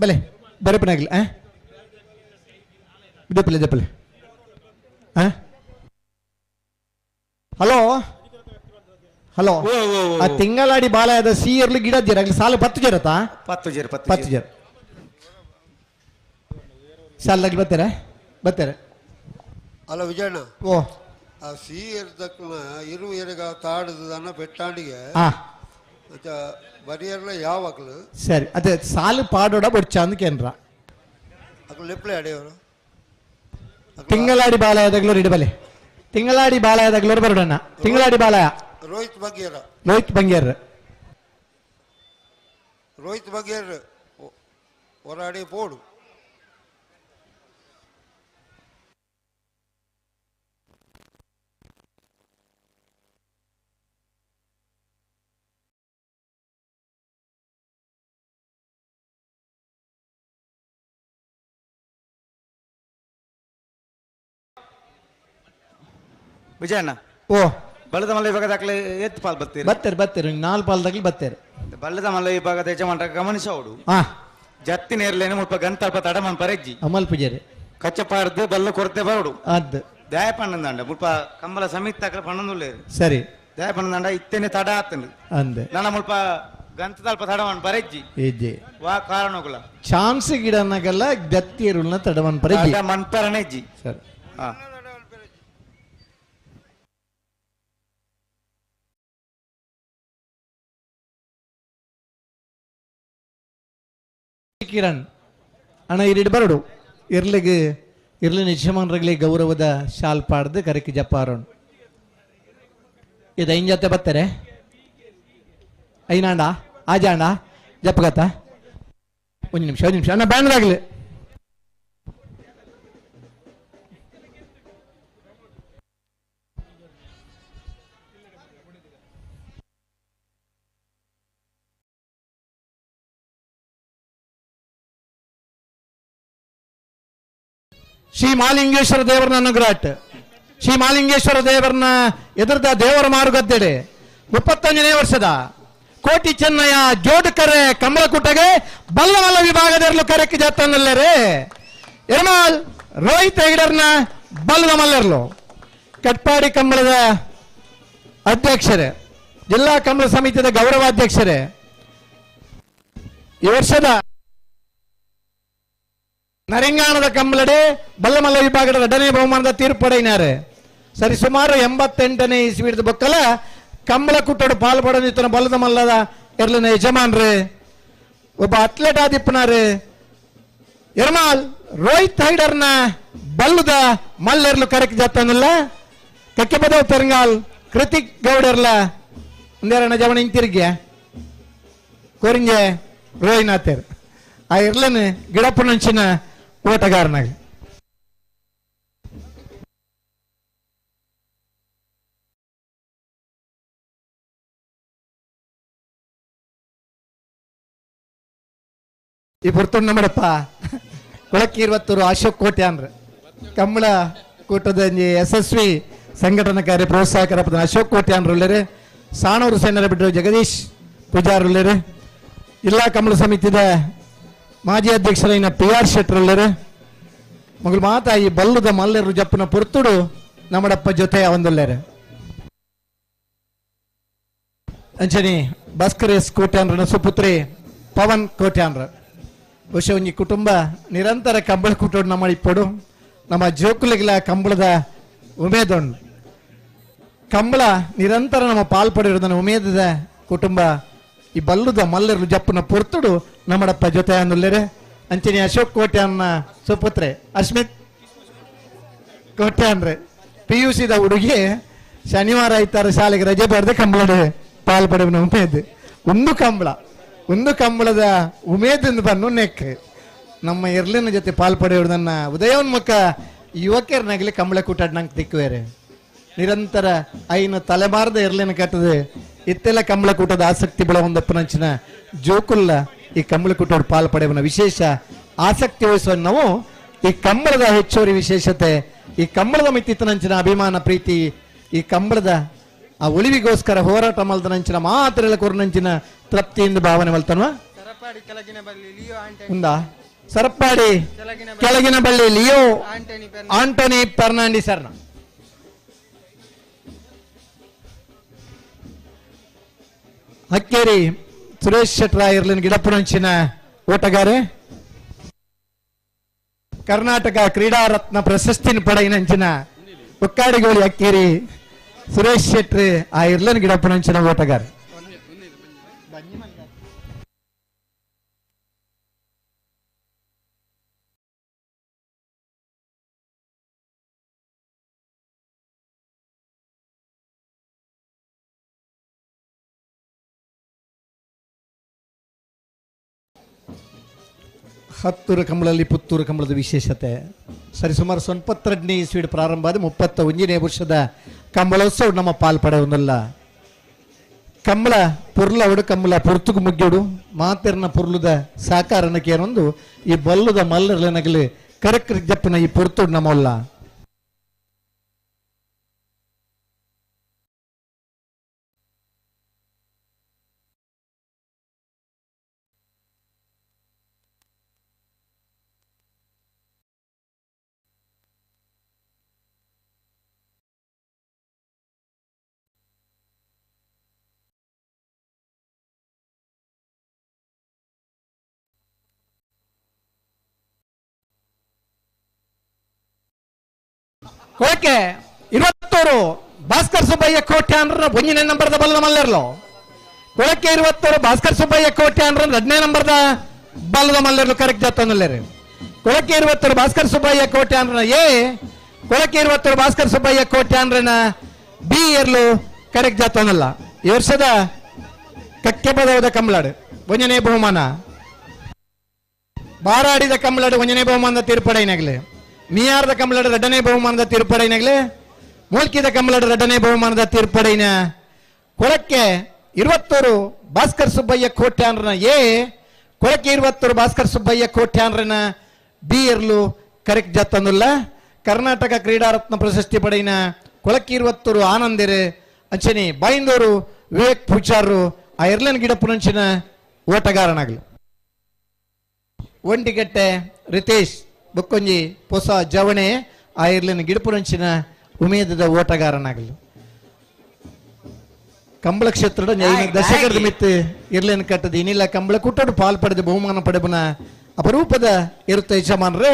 ಬಲೆ ಬರಪನಾಗಲಿ ಆ ದಪ್ಪಲೆ ದಪ್ಪಲೆ ಆ ಹಲೋ ಹಲೋ ಆ ತಿಂಗಳಾಡಿ ಬಾಲಯದ ಸಿ ಇರ್ಲಿ ಗಿಡ ಜೀರ ಆಗಲಿ ಸಾಲು 10 ಜೀರತಾ 10 ಜೀರ 10 ಜೀರ ಸಾಲಾಗಿ ಬರ್ತಾರೆ ಬರ್ತಾರೆ ಅಲ್ಲ ವಿಜಯಣ್ಣ ಓ ಆ ಸಿ ಇರ್ತಕ್ಕನ ಇರು ಎರೆಗ ತಾಡದನ್ನ ಬೆಟ್ಟಾಂಡಿಗೆ ಬರಿಯರ್ಲ ಯಾವಾಗಲೂ ಸರಿ ಅದೇ ಸಾಲು ಪಾಡೋಡ ಬೊಡ್ಚ ಕೇಂದ್ರ ಅಕ್ಲು ಅಡಿಯವರು ತಿಂಗಳಾಡಿ ಬಾಲಯದಾಗ್ಲೂ ಇಡಬಲೆ ತಿಂಗಳಾಡಿ ಬಾಲಯದಾಗ್ಲೂ ಬರೋಣ ತಿಂಗಳಾಡಿ ಬಾಲಯ ರೋಹಿತ್ ಬಂಗೇರ ರೋಹಿತ್ ಬಂಗೇರ್ ರೋಹಿತ್ ಬಂಗೇರ್ ಹೊರಾಡಿ ಪೋಡು ವಿಜಯಣ್ಣ ಓ ಬಳ್ಳದ ಮಲ್ಲ ವಿಭಾಗದ ಎತ್ತು ಪಾಲ್ ಬರ್ತೀರಿ ಬರ್ತಾರೆ ಬರ್ತಾರೆ 4 ಪಾಲ್ದಾಗ್ಲಿ ಬರ್ತಾರೆ ಬಳ್ಳದ ಮಲ್ಲ ವಿಭಾಗದ ಯಜಮಾನರ ಗಮನಿಸೋಡು ಜತ್ತಿ ನೇರ್ಲೇನು ಮುಲ್ಪ ಗಂತಲ್ಪ ತಡಮನ್ ಪರೆಜ್ಜಿ ಅಮಲ್ ಪೂಜಾರಿ ಕಚ್ಚಪಾರ್ದು ಬಲ್ಲ ಕೊರತೆ ಬರೋಡು ಅದ್ ದಾಯ ಪಣ್ಣಂದಾಂಡ ಮುಲ್ಪ ಕಂಬಲ ಸಮಿತಿ ತಕ್ಕ ಪಣ್ಣಂದುಳ್ಳೇರು ಸರಿ ದಾಯ ಪಣ್ಣಂದಾಂಡ ಇತ್ತೇನೆ ತಡ ಆತಂದು ಅಂದೆ ನನ್ನ ಮುಲ್ಪ ಗಂತಲ್ಪ ತಡಮನ್ ಪರೆಜ್ಜಿ ಇಜ್ಜಿ ವಾ ಕಾರಣಗುಲ ಚಾನ್ಸ್ ಗಿಡನಗಲ್ಲ ಜತ್ತಿ ಎರುಳ್ನ ತಡಮನ್ ಪರೆಜ್ಜಿ ಮನ್ಪರನೆಜ್ಜಿ ಸರಿ ಹಾ ಕಿರಣ್ ಅಣ್ಣ ಇರಿಡ್ ಬರಡು ಇರ್ಲಿಗೆ ಇರ್ಲಿನ ಯಜಮಾನರಿಗೆ ಗೌರವದ ಶಾಲ್ ಪಾಡ್ದು ಕರಕಿ ಜಪ್ಪಾರೋಣ ಇದು ಐನ್ ಜೊತೆ ಬರ್ತಾರೆ ಐನಾಂಡ ಆಜಾಂಡ ಜಪ್ಪಗತ್ತ ಒಂದು ನಿಮಿಷ ಒಂದು ನಿಮಿಷ ಅಣ್ಣ ಬ್ಯಾನರ್ ಆಗಲಿ ಶ್ರೀ ಮಾಲಿಂಗೇಶ್ವರ ದೇವರನ್ನ ಅನುಗ್ರಹ ಶ್ರೀ ಮಾಲಿಂಗೇಶ್ವರ ದೇವರನ್ನ ಎದುರ್ದ ದೇವರ ಮಾರುಗದ್ದೆಡೆ 31ನೇ ವರ್ಷದ ಕೋಟಿ ಚೆನ್ನಯ್ಯ ಜೋಡುಕರೆ ಕಮಲಕುಟಗೆ ಬಲ್ಲಮಲ್ಲ ವಿಭಾಗದರ್ಲು ಕರೆಕ್ ಜಾತನಲ್ಲರೇ ಎರ್ಮಾಲ್ ರೋಹಿತ್ ಹೆಗಡರ್ನ ಬಲ್ಲದ ಮಲ್ಲರ್ಲು ಕಟ್ಪಾಡಿ ಕಂಬಳದ ಅಧ್ಯಕ್ಷರೇ, ಜಿಲ್ಲಾ ಕಂಬಳ ಸಮಿತಿಯ ಗೌರವಾಧ್ಯಕ್ಷರೇ, ಈ ವರ್ಷದ ನರಿಂಗಾಣದ ಕಂಬಳಡೆ ಬಲ್ಲಮಲ್ಲ ವಿಭಾಗದ ಎರಡನೇ ಬಹುಮಾನದ ತೀರ್ಪಡೆಯಿನಾರೆ. ಸರಿ ಸುಮಾರು 88ನೇ ಇಸ್ವಿದ ಬೊಕ್ಕಲ ಕಂಬಳ ಕುಟ್ಟಡು ಪಾಲ್ಪಡೋದಿತ್ತನ ಬಲ್ಲದ ಮಲ್ಲದ ಎರ್ಲಿನ ಯಜಮಾನ್ರೆ ಒಬ್ಬ ಅಥ್ಲೆಟ್ ಆದಿಪ್ಪನಾರೆ ಎರ್ಮಾಲ್ ರೋಹಿತ್ ಹೈಡರ್ನ ಬಲ್ಲದ ಮಲ್ಲೆರ್ಲು ಕರೆಕ್ ಜಾತನಲ್ಲ ಕಕ್ಕೆಪದವ್ ಪೆರಂಗಾಲ್ ಕೃತಿಕ್ ಗೌಡರ್ಲ ಒಂದೇರಣ ಜವಣ ಹಿಂತಿರುಗಿಯ ಕೊರಿಂಜೆ ರೋಹಿನಾಥೇರ್ ಆ ಇರ್ಲನ್ ಗಿಡಪ್ಪನಂಚಿನ ಓಟಗಾರನಾಗ. ಈ ಪುರ್ತುಂಡ ನಮ್ಮಡಪ್ಪ ಕೊಳಕೀರ್ವತ್ತೂರು ಅಶೋಕ್ ಕೋಟೆ ಅಂದ್ರೆ ಕಂಬಳ ಕೂಟದ ಯಶಸ್ವಿ ಸಂಘಟನಾ ಕಾರ್ಯ ಪ್ರೋತ್ಸಾಹಕರ ಅಶೋಕ್ ಕೋಟೆ ಉಳ್ಳೇರೆ, ಸಾಣೂರು ಸೈನ್ಯರ ಬಿಟ್ಟರು ಜಗದೀಶ್ ಪೂಜಾರ್ ಉಳ್ಳೇರೆ, ಜಿಲ್ಲಾ ಕಂಬಳ ಸಮಿತಿದ ಮಾಜಿ ಅಧ್ಯಕ್ಷರಾಗಿನ ಪಿ ಆರ್ ಶೆಟ್ಟರ್ ಉಳ್ಳೇರೆ. ಮಗಳು ಮಾತಾ ಈ ಬಲ್ಲದ ಮಲ್ಲೆರು ಜಪ್ಪನ ಪುರ್ತುಡು ನಮ್ಮಡಪ್ಪ ಜೊತೆ ಒಂದುಳ್ಳೇರೆ. ಅಂಚನಿ ಭಾಸ್ಕರ್ ಎಸ್ ಕೋಟ್ಯಾನ್ರನ ಸುಪುತ್ರಿ ಪವನ್ ಕೋಟ್ಯಾನ್ರ. ಬಹುಶಃ ಒಂಜಿ ಕುಟುಂಬ ನಿರಂತರ ಕಂಬಳ ಕೂಟೋಡು ನಮ್ಮ ಇಪ್ಪಡು ನಮ್ಮ ಜೋಕುಲಿಗೆಲ್ಲ ಕಂಬಳದ ಉಮೇದೊಂಡು ಕಂಬಳ ನಿರಂತರ ನಮ್ಮ ಪಾಲ್ಪಡಿರೋದನ್ನ ಉಮೇದದ ಕುಟುಂಬ ಈ ಬಲ್ಲುದ ಮಲ್ಲರು ಜಪ್ಪನ ಪೊರ್ತುಡು ನಮ್ಮಡಪ್ಪ ಜೊತೆ ಅನ್ನುಲ್ಲೇರೆ. ಅಂಚನೆ ಅಶೋಕ್ ಕೋಟ್ಯಾನ್ನ ಸುಪುತ್ರೆ ಅಶ್ಮಿತ್ ಕೋಟ್ಯಾನ್ರೆ PUC ಹುಡುಗಿ ಶನಿವಾರ ಐತಾರ ಶಾಲೆಗೆ ರಜೆ ಬರೆದ ಕಂಬಳದ ಪಾಲ್ಪಡೆವನ ಉಮೇದ್ ಒಂದು ಕಂಬಳ ಒಂದು ಕಂಬಳದ ಉಮೇದಿಂದ ಬನ್ನು ನೆಕ್ ನಮ್ಮ ಎರ್ಲಿನ ಜೊತೆ ಪಾಲ್ಪಡೆಯೋದನ್ನ ಉದಯೋನ್ಮುಖ ಯುವಕರನಾಗಲಿ ಕಂಬಳ ಕೂಟಾಡ್ ನಂಗೆ ತಿಕ್ಕುವೇರೆ. ನಿರಂತರ ಐನ ತಲೆಮಾರದ ಎರ್ಲಿನ ಕಟ್ಟದೆ ಇತ್ತೆಲ್ಲ ಕಂಬಳ ಕೂಟದ ಆಸಕ್ತಿ ಬೆಳ ಒಂದಪ್ಪನಂಚಿನ ಜೋಕುಲ್ಲ ಈ ಕಂಬಳ ಕೂಟೋಡು ಪಾಲ್ಪಡೆಯವನ ವಿಶೇಷ ಆಸಕ್ತಿ ವಹಿಸುವ ನಾವು ಈ ಕಂಬಳದ ಹೆಚ್ಚುವರಿ ವಿಶೇಷತೆ ಈ ಕಂಬಳದ ಮಿತ್ತಿತ್ತನಂಚಿನ ಅಭಿಮಾನ ಪ್ರೀತಿ ಈ ಕಂಬಳದ ಆ ಉಳಿವಿಗೋಸ್ಕರ ಹೋರಾಟ ಮಲ್ದನಂಚಿನ ಮಾತ್ರ ಕೊರನಂಚಿನ ತೃಪ್ತಿಯಿಂದ ಭಾವನೆ ಮಲ್ತನ್ವ ಉಂದಾ ಸರಪಾಡಿ ಕೆಳಗಿನ ಬಳ್ಳಿ ಲಿಯೋ ಆಂಟೋನಿ ಫರ್ನಾಂಡಿಸ್ ಸರ್ನ ಹಕ್ಕೇರಿ ಸುರೇಶ್ ಶೆಟ್ರ ಇರ್ಲಿನ ಗಿಡಪ್ಪನಂಚಿನ ಓಟಗಾರೆ ಕರ್ನಾಟಕ ಕ್ರೀಡಾ ರತ್ನ ಪ್ರಶಸ್ತಿನ ಪಡೆಯಿನಂಚಿನ ಒಕ್ಕಾಡಿಗೋಳಿ ಹಕ್ಕೇರಿ ಸುರೇಶ್ ಶೆಟ್ರಿ ಆ ಇರ್ಲನ್ ಗಿಡಪ್ಪನಂಚಿನ ಓಟಗಾರ. ಹತ್ತೂರು ಕಂಬಳಲ್ಲಿ ಪುತ್ತೂರು ಕಂಬಳದ ವಿಶೇಷತೆ ಸರಿ ಸುಮಾರು 92ನೇ ಇಸ್ವಿಡ್ ಪ್ರಾರಂಭ ಆದ 31ನೇ ವರ್ಷದ ಕಂಬಳೋತ್ಸವ ನಮ್ಮ ಪಾಲ್ಪಡೆಯವನ್ನಲ್ಲ. ಕಂಬಳ ಪುರ್ಲವಡು ಕಂಬಳ ಪುರ್ತುಗು ಮುಗ್ಗಿಡು ಮಾತೆರ್ನ ಪುರ್ಲುದ ಸಾಕಾರನಕ್ಕೆ ಏನೊಂದು ಈ ಬಲ್ಲುದ ಮಲ್ಲರ್ಲನಗಲಿ ಕರಕ್ ಜಪ್ಪನ ಈ ಪುರ್ತುಡು ನಮ್ಮಲ್ಲ. ಓಕೆ 21 ಭಾಸ್ಕರ್ ಸುಬ್ಬಯ್ಯ ಕೋಟ್ಯಾನ್ರ ಒಂದನೇ ನಂಬರ್ದ ಬಲ್ಲ ಮಲ್ಲರ್ಲು. ಕೊಳಕೆ 21 ಭಾಸ್ಕರ್ ಸುಬ್ಬಯ್ಯ ಕೋಟ್ಯಾನ್ರ ಎರಡನೇ ನಂಬರ್ದ ಬಲ್ಲದ ಮಲ್ಲರ್ಲು ಕರೆಕ್ಟ್ ಜಾತನಲ್ಲೇರಿ. ಕೊಳಕೆ 21 ಭಾಸ್ಕರ್ ಸುಬ್ಬಯ್ಯ ಕೋಟ್ಯಾನ್ರ ಎ ಕೊಳಕೆ 21 ಭಾಸ್ಕರ್ ಸುಬ್ಬಯ್ಯ ಕೋಟ್ಯಾನ್ರನ ಬಿ ಎರ್ಲು ಕರೆಕ್ಟ್ ಜಾತನಲ್ಲ. ಈ ವರ್ಷದ ಕಕ್ಕೆ ಪದವದ ಕಂಬಳಾಡು ಒಂದನೇ ಬಹುಮಾನ ಬಾರಾಡಿದ ಕಂಬಳಾಡು ಒಂದನೇ ಬಹುಮಾನದ ತೀರ್ಪಡೆಯಿನಾಗಲಿ, ಮಿಯಾರದ ಕಂಬಳಾಡು ಎರಡನೇ ಬಹುಮಾನದ ತೀರ್ಪಡೆಯಿನಾಗಲಿ, ಮೂಲ್ಕಿದ ಕಂಬಳಾಡು ಎರಡನೇ ಬಹುಮಾನದ ತೀರ್ಪಡೆಯಿನ ಕೊಳಕ್ಕೆ 21 ಭಾಸ್ಕರ್ ಸುಬ್ಬಯ್ಯ ಕೋಟ್ಯಾನ್ರನ ಎ ಕೊಳಕ್ಕೆ 21 ಭಾಸ್ಕರ್ ಸುಬ್ಬಯ್ಯ ಕೋಟ್ಯಾನ್ರನ ಬಿ ಎರ್ಲು ಕರೆಕ್ಟ್ ಜಾತನಲ್ಲ. ಕರ್ನಾಟಕ ಕ್ರೀಡಾರತ್ನ ಪ್ರಶಸ್ತಿ ಪಡೆಯಿನ ಕೊಳಕ್ಕೆ 21 ಆನಂದಿರು ಅಂಚನಿ ಬೈಂದೂರು ವಿವೇಕ್ ಪೂಜಾರು ಆ ಎರ್ಲೆನ್ ಗಿಡಪುನಂಚಿನ ಓಟಗಾರನಾಗಲು ಒಂಟಿಗಟ್ಟೆ ರಿತೇಶ್ ಬೊಕ್ಕೊಂಜಿ ಪೊಸ ಜವಣೆ ಆ ಎರ್ಲೆನ್ ಗಿಡಪುನಂಚಿನ ಉಮೇದದ ಓಟಗಾರನಾಗಲು ಕಂಬಳ ಕ್ಷೇತ್ರದ ದಶಕದ ಮಿತ್ತು ಇರ್ಲೇನು ಕಟ್ಟದ ಇನ್ನಿಲ್ಲ ಕಂಬಳ ಕುಟ್ಟೋಡು ಪಾಲ್ ಪಡೆದು ಬಹುಮಾನ ಪಡೆಬನ ಅಪರೂಪದ ಇರುತ್ತೆ ಯಜಮಾನ್ರೆ.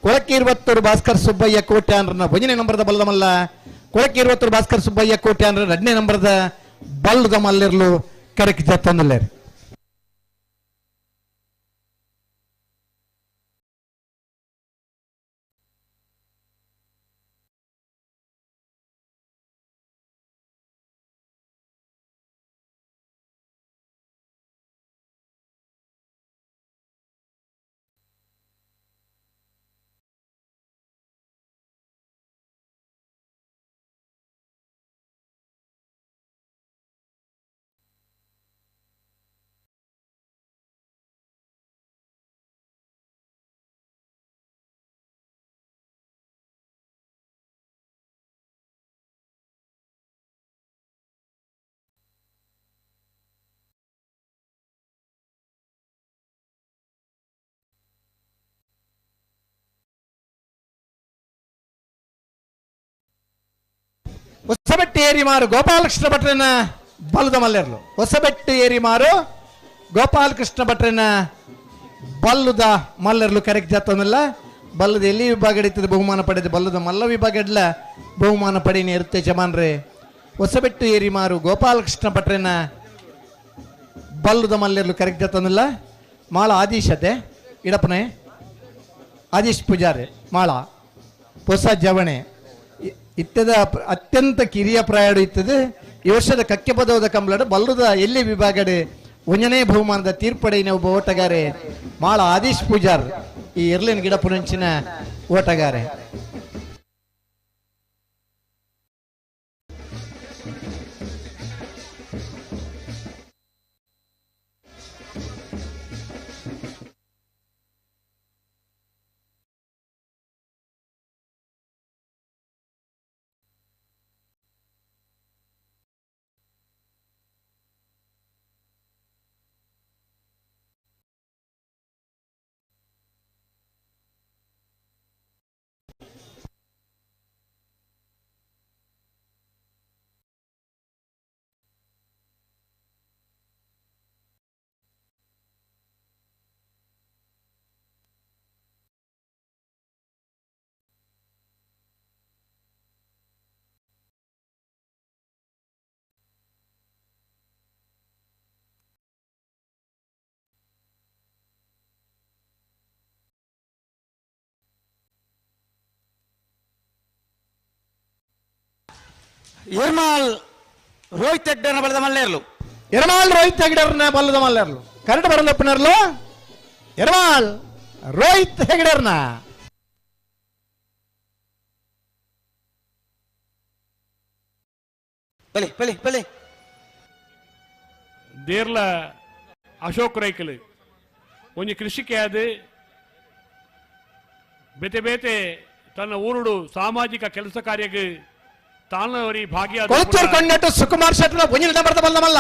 ಕೊಳಕ್ಕೆ ಇರುವತ್ತೂರು ಭಾಸ್ಕರ್ ಸುಬ್ಬಯ್ಯ ಕೋಟ್ಯಾನ್ರನ್ನ ಒಂದನೇ ನಂಬರದ ಬಲ್ಲದಮಲ್ಲ, ಕೊಳಕ್ಕೆ ಇರುವತ್ತೂರು ಭಾಸ್ಕರ್ ಸುಬ್ಬಯ್ಯ ಕೋಟ್ಯಾನ್ರ ಎರಡನೇ ನಂಬರದ ಬಲ್ಲದ ಮಲ್ಲಿರ್ಲು ಕರೆಕ್ ಜತ್ತಂದುಲ್ಲೇರಿ. ಹೊಸಬೆಟ್ಟು ಏರಿಮಾರು ಗೋಪಾಲಕೃಷ್ಣ ಭಟ್ರನ ಬಲದ ಮಲ್ಲೆರ್ಲು. ಹೊಸಬೆಟ್ಟು ಏರಿಮಾರು ಗೋಪಾಲಕೃಷ್ಣ ಭಟ್ರನ ಬಲ್ಲುದ ಮಲ್ಲೆರ್ಲು ಕರೆಕ್ಟ್ ಜಾತನಲ್ಲ. ಬಲ್ಲದ ಎಲ್ಲಿ ವಿಭಾಗ ಹಿಡಿತದೆ ಬಹುಮಾನ ಪಡೆದ ಬಲ್ಲದ ಮಲ್ಲ ವಿಭಾಗ ಇಡ್ಲ ಬಹುಮಾನ ಪಡೀನಿ ಇರುತ್ತೆ ಜಮಾನ್ರೆ. ಹೊಸಬೆಟ್ಟು ಏರಿಮಾರು ಗೋಪಾಲಕೃಷ್ಣ ಭಟ್ರನ ಬಲ್ಲುದ ಮಲ್ಲೆರ್ಲು ಕರೆಕ್ಟ್ ಜಾತನಲ್ಲ. ಮಾಳ ಆದೀಶತೆ ಇಡಪ್ಪನೆ ಆದೀಶ್ ಪೂಜಾರಿ ಮಾಳ ಹೊಸ ಜವಣೆ ಇತ್ತದ ಅತ್ಯಂತ ಕಿರಿಯ ಪ್ರಾಯಡು ಇತ್ತದು. ಈ ವರ್ಷದ ಕಕ್ಕೆ ಪದವದ ಕಂಬಳಡು ಬಲ್ಲದ ಎಲ್ಲಿ ವಿಭಾಗಡೆ ಒಂಜನೇ ಬಹುಮಾನದ ತೀರ್ಪಡೆಯಿನ ಒಬ್ಬ ಓಟಗಾರೆ ಮಾಳ ಆದೀಶ್ ಪೂಜಾರ್ ಈ ಎರ್ಲಿನ ಗಿಡ ಪುನಂಚಿನ ಓಟಗಾರೆ. ಎರ್ಮಾಲ್ ರೋಹಿತ್ ಹೆಗ್ಡೆನ ಬಲದ ಮಲ್ಲೇರ್ಲು. ಎರ್ಮಾಲ್ ರೋಹಿತ್ ಹೆಗ್ಡೆರ್ನ ಬಲದ ಮಲ್ಲೇರ್ಲು ಕರೆಕ್ಟ್ ಬರಲಪ್ಪನರ್ಲು ಎರ್ಮಾಲ್ ರೋಹಿತ್ ಹೆಗ್ಡೆರ್ನ. ಬಲಿ ಬಲಿ ಬಲಿ ದೇರ್ಲ ಅಶೋಕ್ ರೈಕಲ್ ಒಂಜಿ ಕೃಷಿಕೆ ಅದು ಬೇತೆ ಬೇತೆ ತನ್ನ ಊರುಡು ಸಾಮಾಜಿಕ ಕೆಲಸ ಕಾರ್ಯಕ್ಕೆ ತಾನವರಿ ಭಾಗಿಯಾದ ಕೊಳಚೂರು ಕೊಂಡಟ್ಟು ಸುಕುಮಾರ್ ಶೆಟ್ಟರ್ ಒಂಜಿ ನಂಬರ್ದ ಬಲ್ಲದ ಮಲ್ಲ.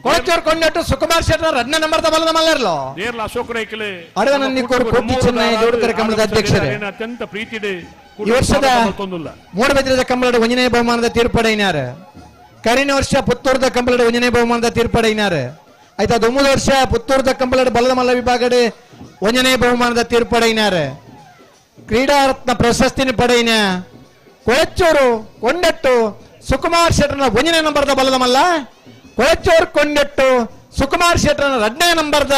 ಕೊಳಚೂರು ಕೊಂಡಟ್ಟು ಸುಕುಮಾರ್ ಶೆಟ್ಟರ್ ಎರಡನೇ ನಂಬರ್ದ ಬಲ್ಲದ ಮಲ್ಲರ್ಲು. ದೇರ್ಲ ಅಶೋಕ್ ರೈಕಲ್ ಅಡವನನ್ನಿಕೋಡು ಕೋಟಿ ಚೆನ್ನೈ ಜೋಡುಕರ ಕಂಬಳದ ಅಧ್ಯಕ್ಷರೇ. ಅತ್ಯಂತ ಪ್ರೀತಿಡೆ ಈ ವರ್ಷದ ಮೂಡಬಿದ್ರದ ಕಂಬಳದ ಒಂಜನೇ ಬಹುಮಾನದ ತೀರ್ಪಡೆಯಿನಾರು. ಕರಿನ ವರ್ಷ ಪುತ್ತೂರದ ಕಂಬಳದ ಒಂಜನೇ ಬಹುಮಾನದ ತೀರ್ಪಡೆಯಿನಾರು. ಆಯ್ತಾ 9 ವರ್ಷ ಪುತ್ತೂರದ ಕಂಬಳದ ಬಲ್ಲದ ಮಲ್ಲ ವಿಭಾಗಡೆ ಒಂಜನೇ ಬಹುಮಾನದ ತೀರ್ಪಡೆಯಿನಾರು. ಕ್ರೀಡಾರತ್ನ ಪ್ರಶಸ್ತಿನ ಪಡೆಯಿನ ಕೊಳಚೂರು ಕೊಂಡಟ್ಟು ಸುಕುಮಾರ್ ಶೆಟ್ಟರ್ನ ಒಂದನೇ ನಂಬರ್ದ ಬಲದ ಮಲ್ಲ. ಕೊಳಚೂರು ಕೊಂಡಟ್ಟು ಸುಕುಮಾರ್ ಶೆಟ್ಟರ್ನ ಎರಡನೇ ನಂಬರ್ದ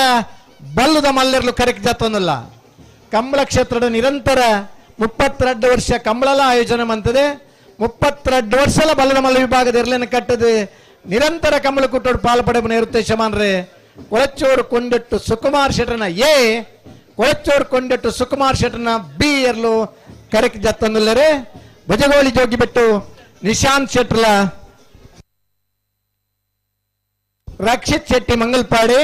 ಬಲ್ಲದ ಮಲ್ಲೆರ್ಲು ಕರೆಕ್ಟ್ ಜಾತನಲ್ಲ. ಕಂಬಳ ಕ್ಷೇತ್ರದ ನಿರಂತರ 32 ವರ್ಷ ಕಂಬಳಲ ಆಯೋಜನೆ ಮಂತದೆ. 32 ವರ್ಷಲ ಬಲ್ಲದ ಮಲ್ಲ ವಿಭಾಗದ ಇರ್ಲೇನು ಕಟ್ಟದೆ ನಿರಂತರ ಕಂಬಳ ಕುಟ್ಟೋಡು ಪಾಲು ಪಡೆಬನ ಇರುತ್ತೆ ಶಮಾನ್ರೆ. ಕೊಳಚೂರು ಕೊಂಡಟ್ಟು ಸುಕುಮಾರ್ ಶೆಟ್ಟರ್ನ ಎ, ಕೊಳಚೂರು ಕೊಂಡಟ್ಟು ಸುಕುಮಾರ್ ಶೆಟ್ಟರ್ನ ಬಿ ಎರ್ಲು ಕರೆಕ್ಟ್ ಜಾತನಲ್ಲರೇ. ಭಜಗೋಳಿ ಜೋಗಿಬೆಟ್ಟು ನಿಶಾಂತ್ ಶೆಟ್ರಲ ರಕ್ಷಿತ್ ಶೆಟ್ಟಿ ಮಂಗಲ್ಪಾಡಿ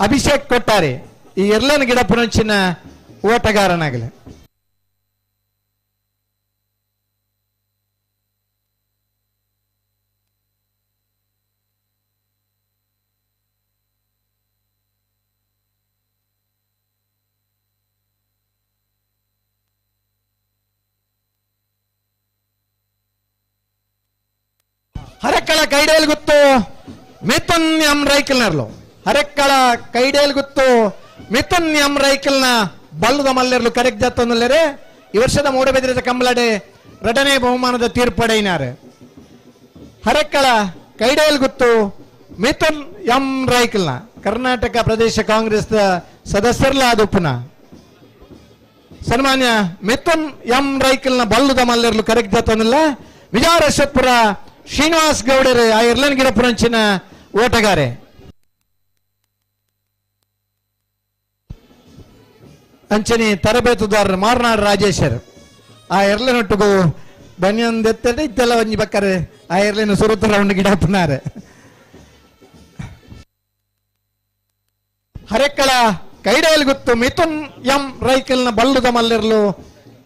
ಅಭಿಷೇಕ್ ಕೊಟ್ಟಾರೆ ಈ ಎರ್ಲನ್ ಗಿಡ ಪುನಂಚಿನ ಓಟಗಾರನಾಗಲಿ. ಹರಕ್ಕಳ ಕೈಡೇಲ್ ಗುತ್ತು ಮಿಥುನ್ ಎಂ ರೈಕಲ್ನರ್ಲು. ಹರಕ್ಕಳ ಕೈಡೇಲ್ ಗುತ್ತು ಮಿಥುನ್ ಎಂ ರೈಕಲ್ನ ಬಲ್ಲದ ಮಲ್ಲೆರ್ಲು ಕರೆಕ್ಟ್ ಜತ್ತೊಂದುಲ್ಲೇರೆ. ಈ ವರ್ಷದ ಮೂಡಬೆದ್ರಿದ ಕಂಬಳಡೆ ರಡನೆ ಬಹುಮಾನದ ತೀರ್ಪಡೆಯಿನಾರೆ. ಹರಕ್ಕಳ ಕೈಡೇಲ್ ಗುತ್ತು ಮಿಥುನ್ ಎಂ ರೈಕಲ್ನ ಕರ್ನಾಟಕ ಪ್ರದೇಶ ಕಾಂಗ್ರೆಸ್ ಸದಸ್ಯರ್ಲ ಆದುಪ್ಪುನ ಸನ್ಮಾನ್ಯ ಮಿಥುನ್ ಎಂ ರೈಕಲ್ನ ಬಲ್ಲದ ಮಲ್ಲೆರ್ಲು ಕರೆಕ್ಟ್ ಜತ್ತೊಂದಿಲ್ಲ. ವಿಜಯರಶಪುರ ಶ್ರೀನಿವಾಸ್ ಗೌಡರು ಆ ಎರ್ಲನ್ ಗಿಡಪುರಂಚಿನ ಓಟಗಾರೆ. ಅಂಚನೆ ತರಬೇತುದಾರರು ಮಾರ್ನಾಡ್ ರಾಜೇಶರ್ ಆ ಎರ್ಲನೊಟ್ಟಿಗೂ ಬನ್ಯೊಂದೆತ್ತಡೆ ಇತ್ತೆಲ್ಲ ಒಂಜಿ ಬಕ್ಕರೆ ಆ ಎರ್ಲಿನ ಸುರುತ್ತ ರೌಂಡ್ ಗಿಡಪ್ಪನಾರೆ. ಹರೆಕ್ಕಳ ಕೈಡೇಲ್ ಗುತ್ತು ಮಿಥುನ್ ಎಂ ರೈಕಲ್ನ ಬಲ್ಲುದ ಮಲ್ಲಿರ್ಲು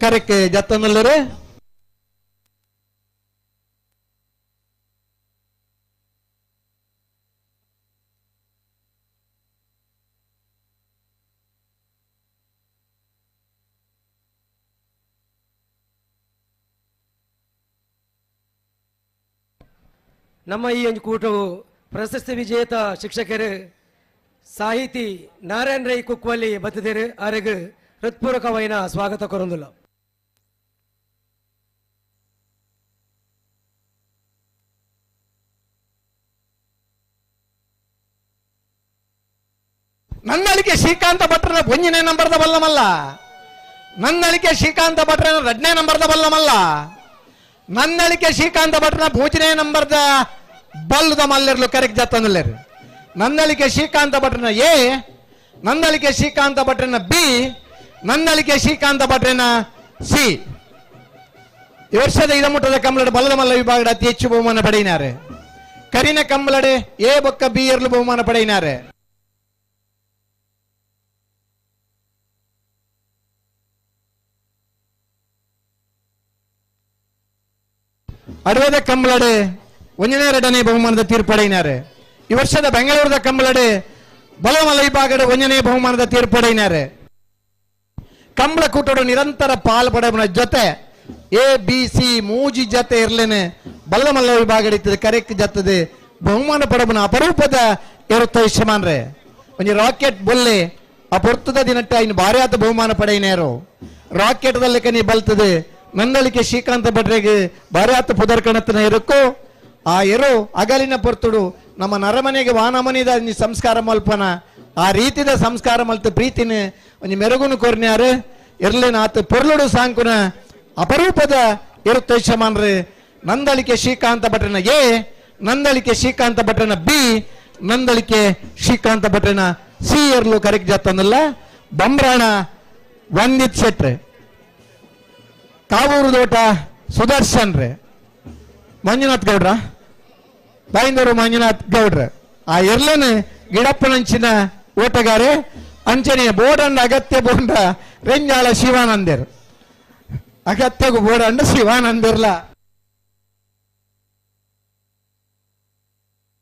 ಕರೆಕ್ಕೆ ಜತ್ತನಲ್ಲರೆ. ನಮ್ಮ ಈ ಒಂದು ಕೂಟವು ಪ್ರಶಸ್ತಿ ವಿಜೇತ ಶಿಕ್ಷಕರು ಸಾಹಿತಿ ನಾರಾಯಣ ರೈ ಕುಕ್ವಲ್ಲಿ ಬತ್ತಿದ್ದೇರು. ಆರೆಗ್ ಹೃತ್ಪೂರ್ವಕವೈನ ಸ್ವಾಗತ ಕೊರೊಂದುಲ್ಲ. ನನ್ನಳಿಕೆ ಶ್ರೀಕಾಂತ ಭಟ್ರನ ಒಂದನೇ ನಂಬರ್ದ ಬಲ್ಲಮಲ್ಲ, ನನ್ನಳಿಕೆ ಶ್ರೀಕಾಂತ ಭಟ್ರನ ಎರಡನೇ ನಂಬರ್ದ ಬಲ್ಲಮಲ್ಲ, ನನ್ನಳಿಕೆ ಶ್ರೀಕಾಂತ ಭಟ್ರನ ಭೋಜನೆ ನಂಬರ್ದ ಬಲ್ಲದ ಮಲ್ಲೆರ್ಲು ಕರೆಕ್ಟ್ ಜತ್ತಂದುಲ್ಲೇರು. ನನ್ನಳಿಕೆ ಶ್ರೀಕಾಂತ ಭಟ್ರನ ಎ, ನನ್ನಳಿಕೆ ಶ್ರೀಕಾಂತ ಭಟ್ರನ ಬಿ, ನನ್ನಳಿಕೆ ಶ್ರೀಕಾಂತ ಭಟ್ರನ ಸಿ. ಈ ವರ್ಷದ ಇದಮುಟ್ಟದ ಕಂಬಳಡೆ ಬಲ್ಲದ ಮಲ್ಲ ವಿಭಾಗದ ಅತಿ ಹೆಚ್ಚು ಬಹುಮಾನ ಪಡೆಯಿನಾರೆ. ಕರಿನ ಕಂಬಳಡೆ ಎ ಬೊಕ್ಕ ಬಿ ಎರ್ಲು ಬಹುಮಾನ ಪಡೆಯಿನಾರೆ. ಅಡವೇದ ಕಂಬಳಡೆ ಒಂದನೇ ಎರಡನೇ ಬಹುಮಾನದ ತೀರ್ಪಡೆಯಿನಾರೆ. ಈ ವರ್ಷದ ಬೆಂಗಳೂರದ ಕಂಬಳಡೆ ಬಲಮಲ ವಿಭಾಗದ ಒಂದನೇ ಬಹುಮಾನದ ತೀರ್ಪಡೆಯಿನಾರೆ. ಕಂಬಳ ಕೂಟಡು ನಿರಂತರ ಪಾಲ್ಪಡೆಯ ಜೊತೆ ಎ ಬಿ ಸಿ ಮೂಜಿ ಜೊತೆ ಇರ್ಲೇನೆ ಬಲ್ಲಮಲ್ಲ ವಿಭಾಗ ಇರ್ತದೆ ಕರೆಕ್ ಜತ್ತದೆ ಬಹುಮಾನ ಪಡಬನ ಅಪರೂಪದ ಇರುತ್ತೆ ಯಜಮಾನ್ರೆ. ಒಂಜಿ ರಾಕೆಟ್ ಬೊಲ್ಲೆ ಆ ಪೊರ್ತದ ದಿನಟ್ಟ ಇನ್ನು ಭಾರಿ ಆತ ಬಹುಮಾನ ಪಡೆಯಿನೇರು. ರಾಕೆಟ್ದಲ್ಲಿ ಕನಿ ಬಲ್ತದೆ ನಂದಳಿಕೆ ಶ್ರೀಕಾಂತ ಭಟ್ರಿಗೆ ಭಾರಿ ಆತ ಪುದರ್ ಕಣತನ ಇರಕ್ಕೋ ಆ ಎರು ಅಗಲಿನ ಪೊರ್ತುಡು ನಮ್ಮ ನರಮನೆಗೆ ವಾನಮನಿದ ಸಂಸ್ಕಾರ ಮಲ್ಪನ ಆ ರೀತಿದ ಸಂಸ್ಕಾರ ಮಲ್ತ ಪ್ರೀತಿನ ಒಂಜಿ ಮೆರುಗುನು ಕೊರ್ನ್ಯಾರು ಎರ್ಲಿನ ಆತ ಪೊರ್ಲುಡು ಸಾಂಕುನ ಅಪರೂಪದ ಇರುತ್ತೆ ಯಜಮಾನ್ರೆ. ನಂದಳಿಕೆ ಶ್ರೀಕಾಂತ ಭಟ್ರನ ಎ, ನಂದಳಿಕೆ ಶ್ರೀಕಾಂತ ಭಟ್ರನ ಬಿ, ನಂದಳಿಕೆ ಶ್ರೀಕಾಂತ ಭಟ್ರನ ಸಿ ಎರ್ಲು ಕರೆಕ್ಟ್ ಜತ್ತಂದಲ್ಲ. ಬಂಬ್ರಾಣ ವಂದಿತ್ ಶೆಟ್ರೆ, ಕಾವೂರು ದೋಟ ಸುದರ್ಶನ್ ರೇ, ಮಂಜುನಾಥ್ ಗೌಡ್ರ ಬಾಯಿಂದೂರು ಮಂಜುನಾಥ್ ಗೌಡ್ರ ಆ ಎರ್ಲನ್ ಗಿಡಪ್ಪನಂಚಿನ ಓಟಗಾರೆ. ಅಂಚನೆ ಬೋಡಂಡ ಅಗತ್ಯ ಬೋಂಡ ರೆಂಜಾಳ ಶಿವಾನಂದೇರ್, ಅಗತ್ಯಗೂ ಬೋಡಂಡ ಶಿವಾನಂದಿರ್ಲ.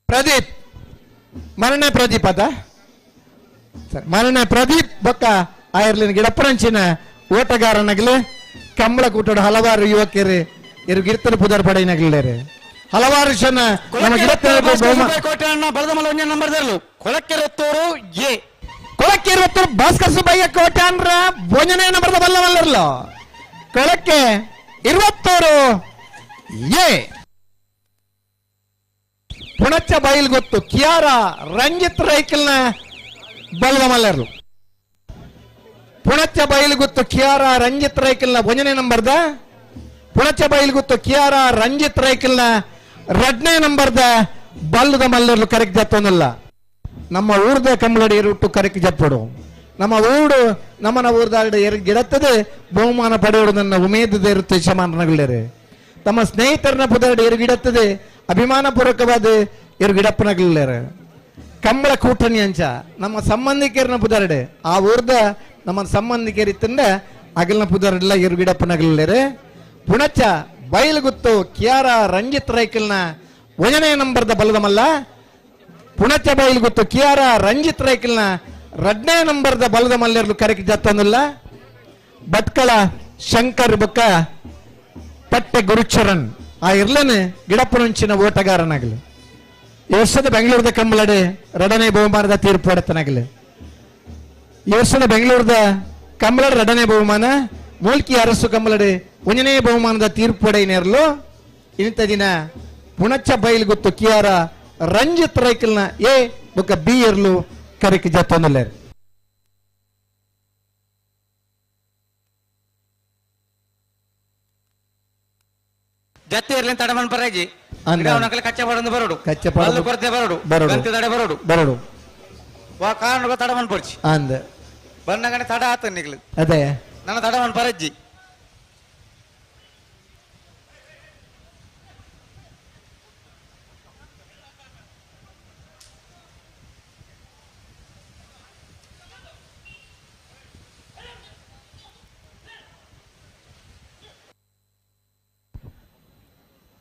ಪ್ರದೀಪ್ ಮರಣ ಪ್ರದೀಪ್ ಅದ ಸರ್, ಮರಣ ಪ್ರದೀಪ್ ಬೊಕ್ಕ ಆ ಎರ್ಲಿನ ಗಿಡಪ್ಪನಂಚಿನ ಓಟಗಾರನಾಗಲಿ. ಕಂಬಳ ಕೂಟದ ಹಲವಾರು ಯುವಕರು ಇರು ಗಿರ್ತನ ಪುದರ್ ಪಡೆಯಿನಗಲೇರು ಹಲವಾರು ಜನ ನಮ್ಮ ಕೊಳಕ್ಕೆ ಭಾಸ್ಕರ್ ಸುಬ್ಬಯ್ಯ ಕೋಟ್ಯಾನ್ರ ಭೋಜನೆ ನಂಬರ್ದ ಬಲ್ಲವಲ್ಲರ್ಲ. ಕೊಳಕ್ಕೆ 21 ಎ. ಪುಣಚ್ಚ ಬೈಲ್ ಗೊತ್ತು ಕಿಯಾರ ರಂಜಿತ್ ರೈಕಲ್ನ ಬಲ್ಲವಲ್ಲರ್ಲು. ಪುಣಚ್ಚ ಬೈಲ್ ಗೊತ್ತು ಕಿಯಾರ ರಂಜಿತ್ ರೈಕಲ್ನ ಒಂದನೇ ನಂಬರ್ದ, ಪುಣಚ ಬೈಲ್ ಗೊತ್ತು ಕಿಯಾರ ರಂಜಿತ್ ರೈಕಲ್ನ ಎರಡನೇ ನಂಬರ್ದ ಬಲ್ಲದ ಮಲ್ಲರ್ಲು ಕರೆಕ್ಟ್ ಜತ್ತೊಂದಲ್ಲ. ನಮ್ಮ ಊರ್ದ ಕಂಬಳಡಿ ರೂಟು ಕರೆಕ್ಟ್ ಜಪ್ಪಡು. ನಮ್ಮ ಊಡು ನಮ್ಮನ ಊರ್ದಾರಡು ಗಿಡತ್ತದೆ ಬಹುಮಾನ ಪಡೆಯೋಡು ನನ್ನ ಉಮೇದದ ಇರುತ್ತೆ ಯಜಮಾನನಗಳೇರೆ. ತಮ್ಮ ಸ್ನೇಹಿತರನ್ನ ಪುದರಡು ಎರುಗಿಡತ್ತದೆ ಅಭಿಮಾನ ಪೂರ್ವಕವಾದ ಎರುಗಿಡಪ್ಪನಗಳೇರೆ. ಕಂಬಳ ಕೂಟಣಿ ಅಂಚ ನಮ್ಮ ಸಂಬಂಧಿಕರನ್ನ ಪುದರಡೆ ಆ ಊರ್ದ ನಮ್ಮ ಸಂಬಂಧಿಕರಿತ್ತಂದ ಅಗಲ್ನ ಪುದರಡ್ಲ ಎರುಗಿಡಪ್ಪನಗಳೇರೆ. ಪುಣಚ ಬೈಲ್ಗುತ್ತು ಕಿಯಾರ ರಂಜಿತ್ ರೈಕಲ್ನ ಒಂದನೇ ನಂಬರ್ದ ಬಲದ ಮಲ್ಲ. ಪುಣಚ ಬೈಲ್ಗುತ್ತು ಕಿಯಾರ ರಂಜಿತ್ ರೈಕಲ್ನ ಎರಡನೇ ನಂಬರ್ದ ಬಲದ ಮಲ್ಲೆರ್ಲು ಕರೆಕ್ಟ್ ಜತ್ತೊಂದುಲ್ಲ. ಭಟ್ಕಳ ಶಂಕರ್ ಬೊಕ್ಕ ಪಟ್ಟೆ ಗುರುಚರಣ್ ಆ ಇರ್ಲನೆ ಗಿಡಪ್ಪನಂಚಿನ ಓಟಗಾರನಾಗಲಿ. ಈ ವರ್ಷದ ಬೆಂಗಳೂರದ ಕಂಬಳಡೆ ರಡನೆ ಬಹುಮಾನದ ತೀರ್ಪು ಪಡೆತನಾಗಲಿ. ಈ ವರ್ಷದ ಬೆಂಗಳೂರದ ಕಂಬಳಡೆ ರಡನೆ ಬಹುಮಾನ, ಮೂಲ್ಕಿ ಅರಸು ಕಂಬಳಡೆ ಒಂದನೇ ಬಹುಮಾನದ ತೀರ್ಪು ಪಡೆಯನೇರ್ಲು. ಇಂಥ ದಿನ ಪುಣಚ ಬೈಲ್ ಗೊತ್ತು ಕಿಯಾರ ರಂಜಿತ್ ರೈಕಲ್ನ ಎ ಬೊಕ್ಕ ಬಿ ಎರ್ಲು ಕರೆಕ್ ಜತ್ತೊಂದುಲ್ಲೇರು. ಜತ್ತಿ ಇರ್ಲಿ ತಡಮನ್ ಪರಾಜಿ ಕಚ್ಚ ಪಡೊಂದು ಬರೋಡು, ಕಚ್ಚ ಪಡೊಂದು ಕೊರತೆ ಬರೋಡು, ಬರೋಡು, ತಡೆ ಬರೋಡು, ಬರೋಡು ವಾ ಕಾರಣ ತಡಮನ್ ಪೊಡ್ಚಿ ಅಂದ ಬನ್ನಗನೆ ತಡ ಆತ ನಿಗ್ಲು. ಅದೇ ನನ್ನ ತಡಮನ್ ಪರಜ್ಜಿ.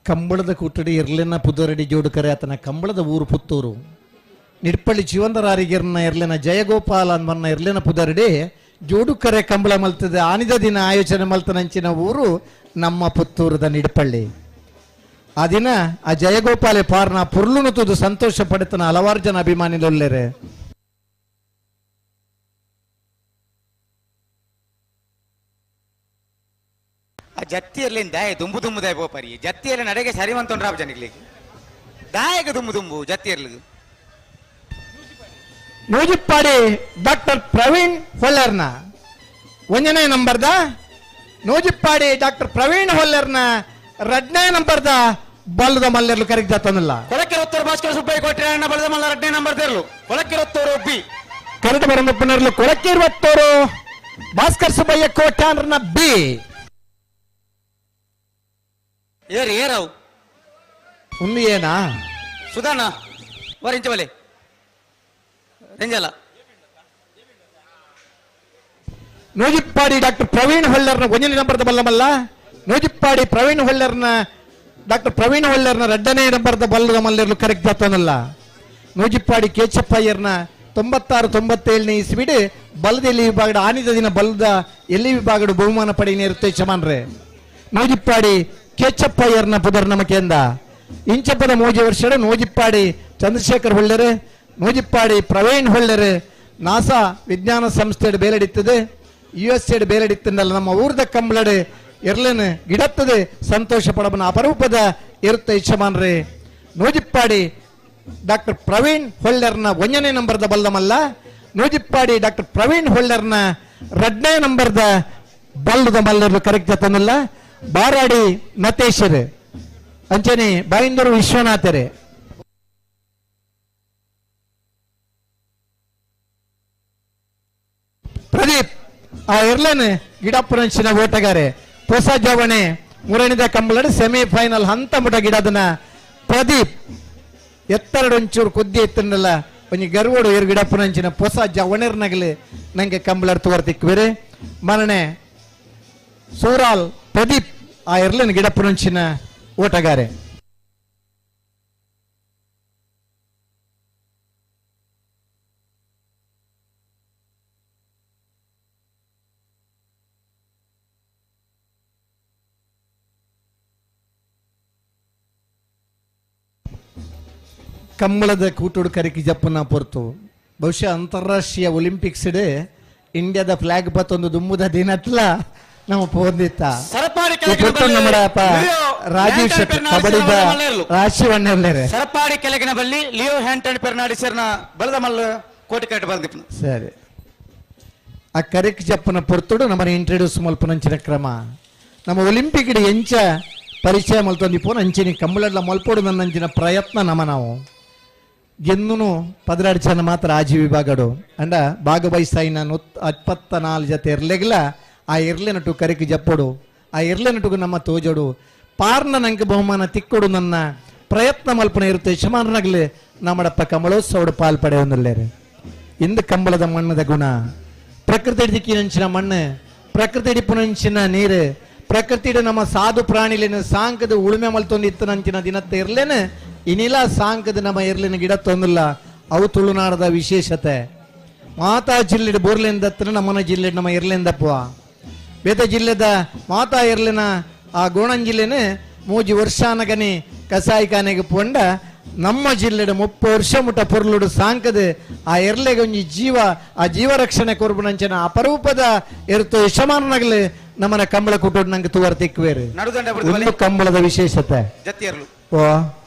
ಕಂಬಳದ ಕೂಟಡಿ ಇರ್ಲಿನ ಪುದರಡಿ ಜೋಡುಕರೆ ಆತನ ಕಂಬಳದ ಊರು ಪುತ್ತೂರು. ನಿಡ್ಪಳ್ಳಿ ಜೀವಂದರಾರಿಗಿರ್ನ ಇರ್ಲಿನ ಜಯಗೋಪಾಲ ಅನ್ಮನ್ನ ಇರ್ಲಿನ ಪುದರಡಿ ಜೋಡುಕರೆ ಕಂಬಳ ಮಲ್ತದೆ. ಆನಿದ ದಿನ ಆಯೋಜನೆ ಮಲ್ತನಂಚಿನ ಊರು ನಮ್ಮ ಪುತ್ತೂರದ ನಿಡ್ಪಳ್ಳಿ. ಆ ದಿನ ಆ ಜಯಗೋಪಾಲೆ ಪಾರ್ನ ಪುರ್ಲುನು ತುದು ಸಂತೋಷ ಪಡೆತನ ಹಲವಾರು ಜನ ಅಭಿಮಾನಿಲೊಲ್ಲೆರೆ. ಆ ಜತ್ತಿಯಲ್ಲಿ ದಾಯ ದುಂಬು ದುಂಬು ದಾಯ ಬೋಪರಿ ಜತ್ತಿಯಲ್ಲಿ ನಡೆಗೆ ಸರಿ ಮಂತೊಂಡ್ರಾಬ್ ಜನಿಗ್ಲಿಗೆ ದಾಯಗ ದುಂಬು ದುಂಬು ಜತ್ತಿಯರ್ಲಿಗೆ. ನೂಜಿಪ್ಪಾಡಿ ಡಾಕ್ಟರ್ ಪ್ರವೀಣ್ ಹೊಲ್ಲರ್ನ ಒಂದನೇ ನಂಬರ್ದ, ನೂಜಿಪ್ಪಾಡಿ ಡಾಕ್ಟರ್ ಪ್ರವೀಣ್ ಹೊಲ್ಲರ್ನ ಎರಡನೇ ನಂಬರ್ದ ಬಲ್ಲದ ಮಲ್ಲೆರ್ಲು ಕರೆಕ್ ಜಾತನಲ್ಲ. ಕೊಳಕಿರೊತ್ತೂರು ಭಾಸ್ಕರ ಸುಬ್ಬಯ್ಯ ಕೊಟ್ಟಿರಣ್ಣ ಬಲದ ಮಲ್ಲ ಎರಡನೇ ನಂಬರ್ ತೆರಲು ಕೊಳಕಿರೊತ್ತೂರು ಬಿ ಕರೆದ ಬರಮಪ್ಪನರ್ಲು ಕೊಳಕಿರುವತ್ತೂರು ಭಾಸ್ಕರ್ ಸುಬ್ಬಯ್ಯ ಕೋಟ್ಯಾನ್ರನ್ನ ಬಿ. ಏರು ಏರವು ಒಂದು ಏನಾ ಸುಧಾನ ವರಿಂಚವಲೆ ರೆಂಜಲ. ನೂಜಿಪ್ಪಾಡಿ ಡಾಕ್ಟರ್ ಪ್ರವೀಣ್ ಹೊಲ್ಲರ್ನ ಒಂದನೇ ನಂಬರ್ದ ಬಲ್ಲಮಲ್ಲ, ನೂಜಿಪ್ಪಾಡಿ ಪ್ರವೀಣ್ ಹೊಲ್ಲರ್ನ ಡಾಕ್ಟರ್ ಪ್ರವೀಣ್ ಹೊಲ್ಲರ್ನ ಎರಡನೇ ನಂಬರ್ದ ಬಲ್ಲದ ಮಲ್ಲಿರ್ಲು ಕರೆಕ್ಟ್ ಜಾತನಲ್ಲ. ನೂಜಿಪ್ಪಾಡಿ ಕೇಚಪ್ಪಯ್ಯರ್ನ 96 97ನೇ ಇಸ್ವಿಡ್ ಬಲ್ಲದ ಎಲ್ಲಿ ವಿಭಾಗದ ಆನಿದ ದಿನ ಬಲ್ಲದ ಎಲ್ಲಿ ವಿಭಾಗದ ಬಹುಮಾನ ಪಡೆಯ ಯಜಮಾನ್ರೆ. ನೂಜಿಪ್ಪಾಡಿ ಕೇಚಪ್ಪಯ್ಯರ್ನ ಪುದರ್ ನಮಕೆಂದ ಇಂಚಪ್ಪದ ಮೋಜಿ ವರ್ಷದ ನೂಜಿಪ್ಪಾಡಿ ಚಂದ್ರಶೇಖರ್ ಹೊಳ್ಳೆರೆ, ನೂಜಿಪ್ಪಾಡಿ ಪ್ರವೀಣ್ ಹೊಳ್ಳೆರೆ ನಾಸಾ ವಿಜ್ಞಾನ ಸಂಸ್ಥೆ ಬೇಲಡಿತ್ತದೆ, ಯು ಎಸ್ ಎಡ್ ಬೇಲಡಿತ್ತಂದಲ್ಲ ನಮ್ಮ ಊರ್ದ ಕಂಬಳಡೆ ಎರ್ಲೇನು ಗಿಡತ್ತದೆ ಸಂತೋಷ ಪಡಬನ ಅಪರೂಪದ ಇರುತ್ತೆ ಯಜಮಾನ್ರೆ. ನೂಜಿಪ್ಪಾಡಿ ಡಾಕ್ಟರ್ ಪ್ರವೀಣ್ ಹೊಳ್ಳೆರ್ನ ಒಂದನೇ ನಂಬರ್ದ ಬಲ್ಲಮಲ್ಲ, ನೂಜಿಪ್ಪಾಡಿ ಡಾಕ್ಟರ್ ಪ್ರವೀಣ್ ಹೊಳ್ಳೆರ್ನ ಎರಡನೇ ನಂಬರ್ದ ಬಲ್ಲದ ಮಲ್ಲರ್ಲು ಕರೆಕ್ಟ್ ಜತನಲ್ಲ. ಬಾರಾಡಿ ನತೇಶರು ಅಂಚನೆ ಬಾಯಿಂದೂರು ವಿಶ್ವನಾಥರೇ. ಪ್ರದೀಪ್ ಆ ಎರ್ಲೇನ್ ಗಿಡಪ್ಪನಂಚಿನ ಓಟಗಾರೆ ಹೊಸ ಜವಣೆ ಮೂರನೇದ ಕಂಬಳಡ್ ಸೆಮಿಫೈನಲ್ ಹಂತ ಮುಟ ಗಿಡದನ ಪ್ರದೀಪ್ ಎತ್ತರಡೊಂಚೂರು ಕೊದ್ದಿ ಎತ್ತನಲ್ಲ ಒಂಜಿ ಗರ್ವಡು ಏರು ಗಿಡಪ್ಪನಂಚಿನ ಹೊಸ ಜವಣೆರ್ನಗಲಿ ನಂಗೆ ಕಂಬಳರ್ ತೋರ್ತಿಕ್ವೇರೆ. ಮರಣೆ ಸೂರಾಲ್ ಪ್ರದೀಪ್ ಆ ಎರ್ಲೇನ್ ಗಿಡಪ್ಪನಂಚಿನ ಓಟಗಾರೆ. ಕಂಬಳದ ಕೂಟೋಡು ಕರಿಕಿ ಜಪ್ಪನ ಪೊರ್ತು ಬಹುಶಃ ಅಂತಾರಾಷ್ಟ್ರೀಯ ಒಲಿಂಪಿಕ್ಸ್ ಡೇ ಇಂಡಿಯಾದ ಫ್ಲಾಗ್ ಬತ್ತೊಂದು ದುಮ್ಮುದ ದಿನತ್ಲ ನಮ್ಮ ಪೋಂದಿತ್ತ ರಾಜೀವ್ ಶೆಟ್ಟಿ ಕಬಡ್ಡಿದ ರಾಶಿವಣ್ಣರ್ಲೇರೆ. ಸರಪಾಡಿ ಕೆಳಗಿನ ಬಲ್ಲಿ ಲಿಯೋ ಹ್ಯಾಂಟನ್ ಪೆರ್ನಾಡಿಸರ್ನ ಬಲದ ಮಲ್ಲ ಕೋಟಿ ಕಟ್ಟ ಬಂದಿಪ್ಪನು. ಸರಿ, ಆ ಕರಿಕ್ ಜಪ್ಪನ ಪೊರ್ತುಡು ನಮ್ಮನ್ನ ಇಂಟ್ರೊಡ್ಯೂಸ್ ಮಲ್ಪನಂಚಿನ ಕ್ರಮ ನಮ್ಮ ಒಲಿಂಪಿಕ್ ಎಂಚ ಪರಿಚಯ ಮಲ್ತೊಂದಿಪ್ಪೋನು ಅಂಚಿನ ಕಂಬಳಡ್ಲ ಮಲ್ಪೋಡು ನನ್ನಂಚಿನ ಪ್ರಯತ್ನ ನಮ್ಮ ನಾವು ಗೆನ್ನುನು 12 ಜನ ಮಾತ್ರ ಆಜಿ ವಿಭಾಗಡು ಅಂಡ ಭಾಗವಹಿಸ್ತಾಯಿನ 24 ಜೊತೆ ಇರ್ಲೆಗ್ಲ ಆ ಇರ್ಲೆನಟು ಕರಿಕ್ ಜಪ್ಪೋಡು ಆ ಇರ್ಲೆನಟುಗು ನಮ್ಮ ತೋಜೋಡು ಪಾರ್ನ ನಂಗೆ ಬಹುಮಾನ ತಿಕ್ಕೊಡು ನನ್ನ ಪ್ರಯತ್ನ ಮಲ್ಪನೆ ಇರುತ್ತೆ ಯಜಮಾನನಾಗಲಿ ನಮ್ಮಡಪ್ಪ ಕಮಲೋತ್ಸವಡು ಪಾಲ್ ಪಡೆಯೊಂದುಲ್ಲೇರು. ಇಂದು ಕಂಬಳದ ಮಣ್ಣದ ಗುಣ ಪ್ರಕೃತಿ ದಿಕ್ಕಿನಂಚಿನ ಮಣ್ಣು, ಪ್ರಕೃತಿ ಡಿಪ್ಪುನಂಚಿನ ನೀರು, ಪ್ರಕೃತಿ ನಮ್ಮ ಸಾಧು ಪ್ರಾಣಿಲೇನು ಸಾಂಕದ ಉಳುಮೆ ಮಲ್ತೊಂದು ಇತ್ತನಂಚಿನ ದಿನತ್ತೆ ಇರ್ಲೇನು ಇನಿಲ ಸಾಂಕದ ನಮ್ಮ ಇರ್ಲಿನ ಗಿಡ ತೊಂದಿಲ್ಲ. ಅವು ತುಳುನಾಡದ ವಿಶೇಷತೆ. ಮಾತಾ ಜಿಲ್ಲೆ ಬೋರ್ಲಿಂದತ್ರ ನಮ್ಮನ ಜಿಲ್ಲೆ ನಮ್ಮ ಇರ್ಲಿಂದಪ್ಪ ಬೇತ ಜಿಲ್ಲೆದ ಮಾತಾ ಇರ್ಲಿನ ಆ ಗೋಣನ್ ಜಿಲ್ಲೆನೆ ಮೂಜಿ ವರ್ಷಾನಗನೆ ಕಸಾಯಿಖಾನೆಗೆ ಪೊಂಡ ನಮ್ಮ ಜಿಲ್ಲೆಡ್ 30 ವರ್ಷ ಮುಟ್ಟ ಪೊರ್ಲುಡು ಸಾಂಕದ ಆ ಎರ್ಲೆಗೆ ಒಂಜಿ ಜೀವ ಆ ಜೀವ ರಕ್ಷಣೆ ಕೊರ್ಬುನಂಚಿನ ಅಪರೂಪದ ಎರ್ತು ಯಶಮಾನನಗಲು ನಮ್ಮನ ಕಂಬಳ ಕುಟುಂಬ ನಂಗೆ ತುವರ್ ತಿಕ್ಕುವೇರು ಒಂದು ಕಂಬಳದ ವಿಶೇಷತೆ ಜತಿಯರ್ಲು ಓ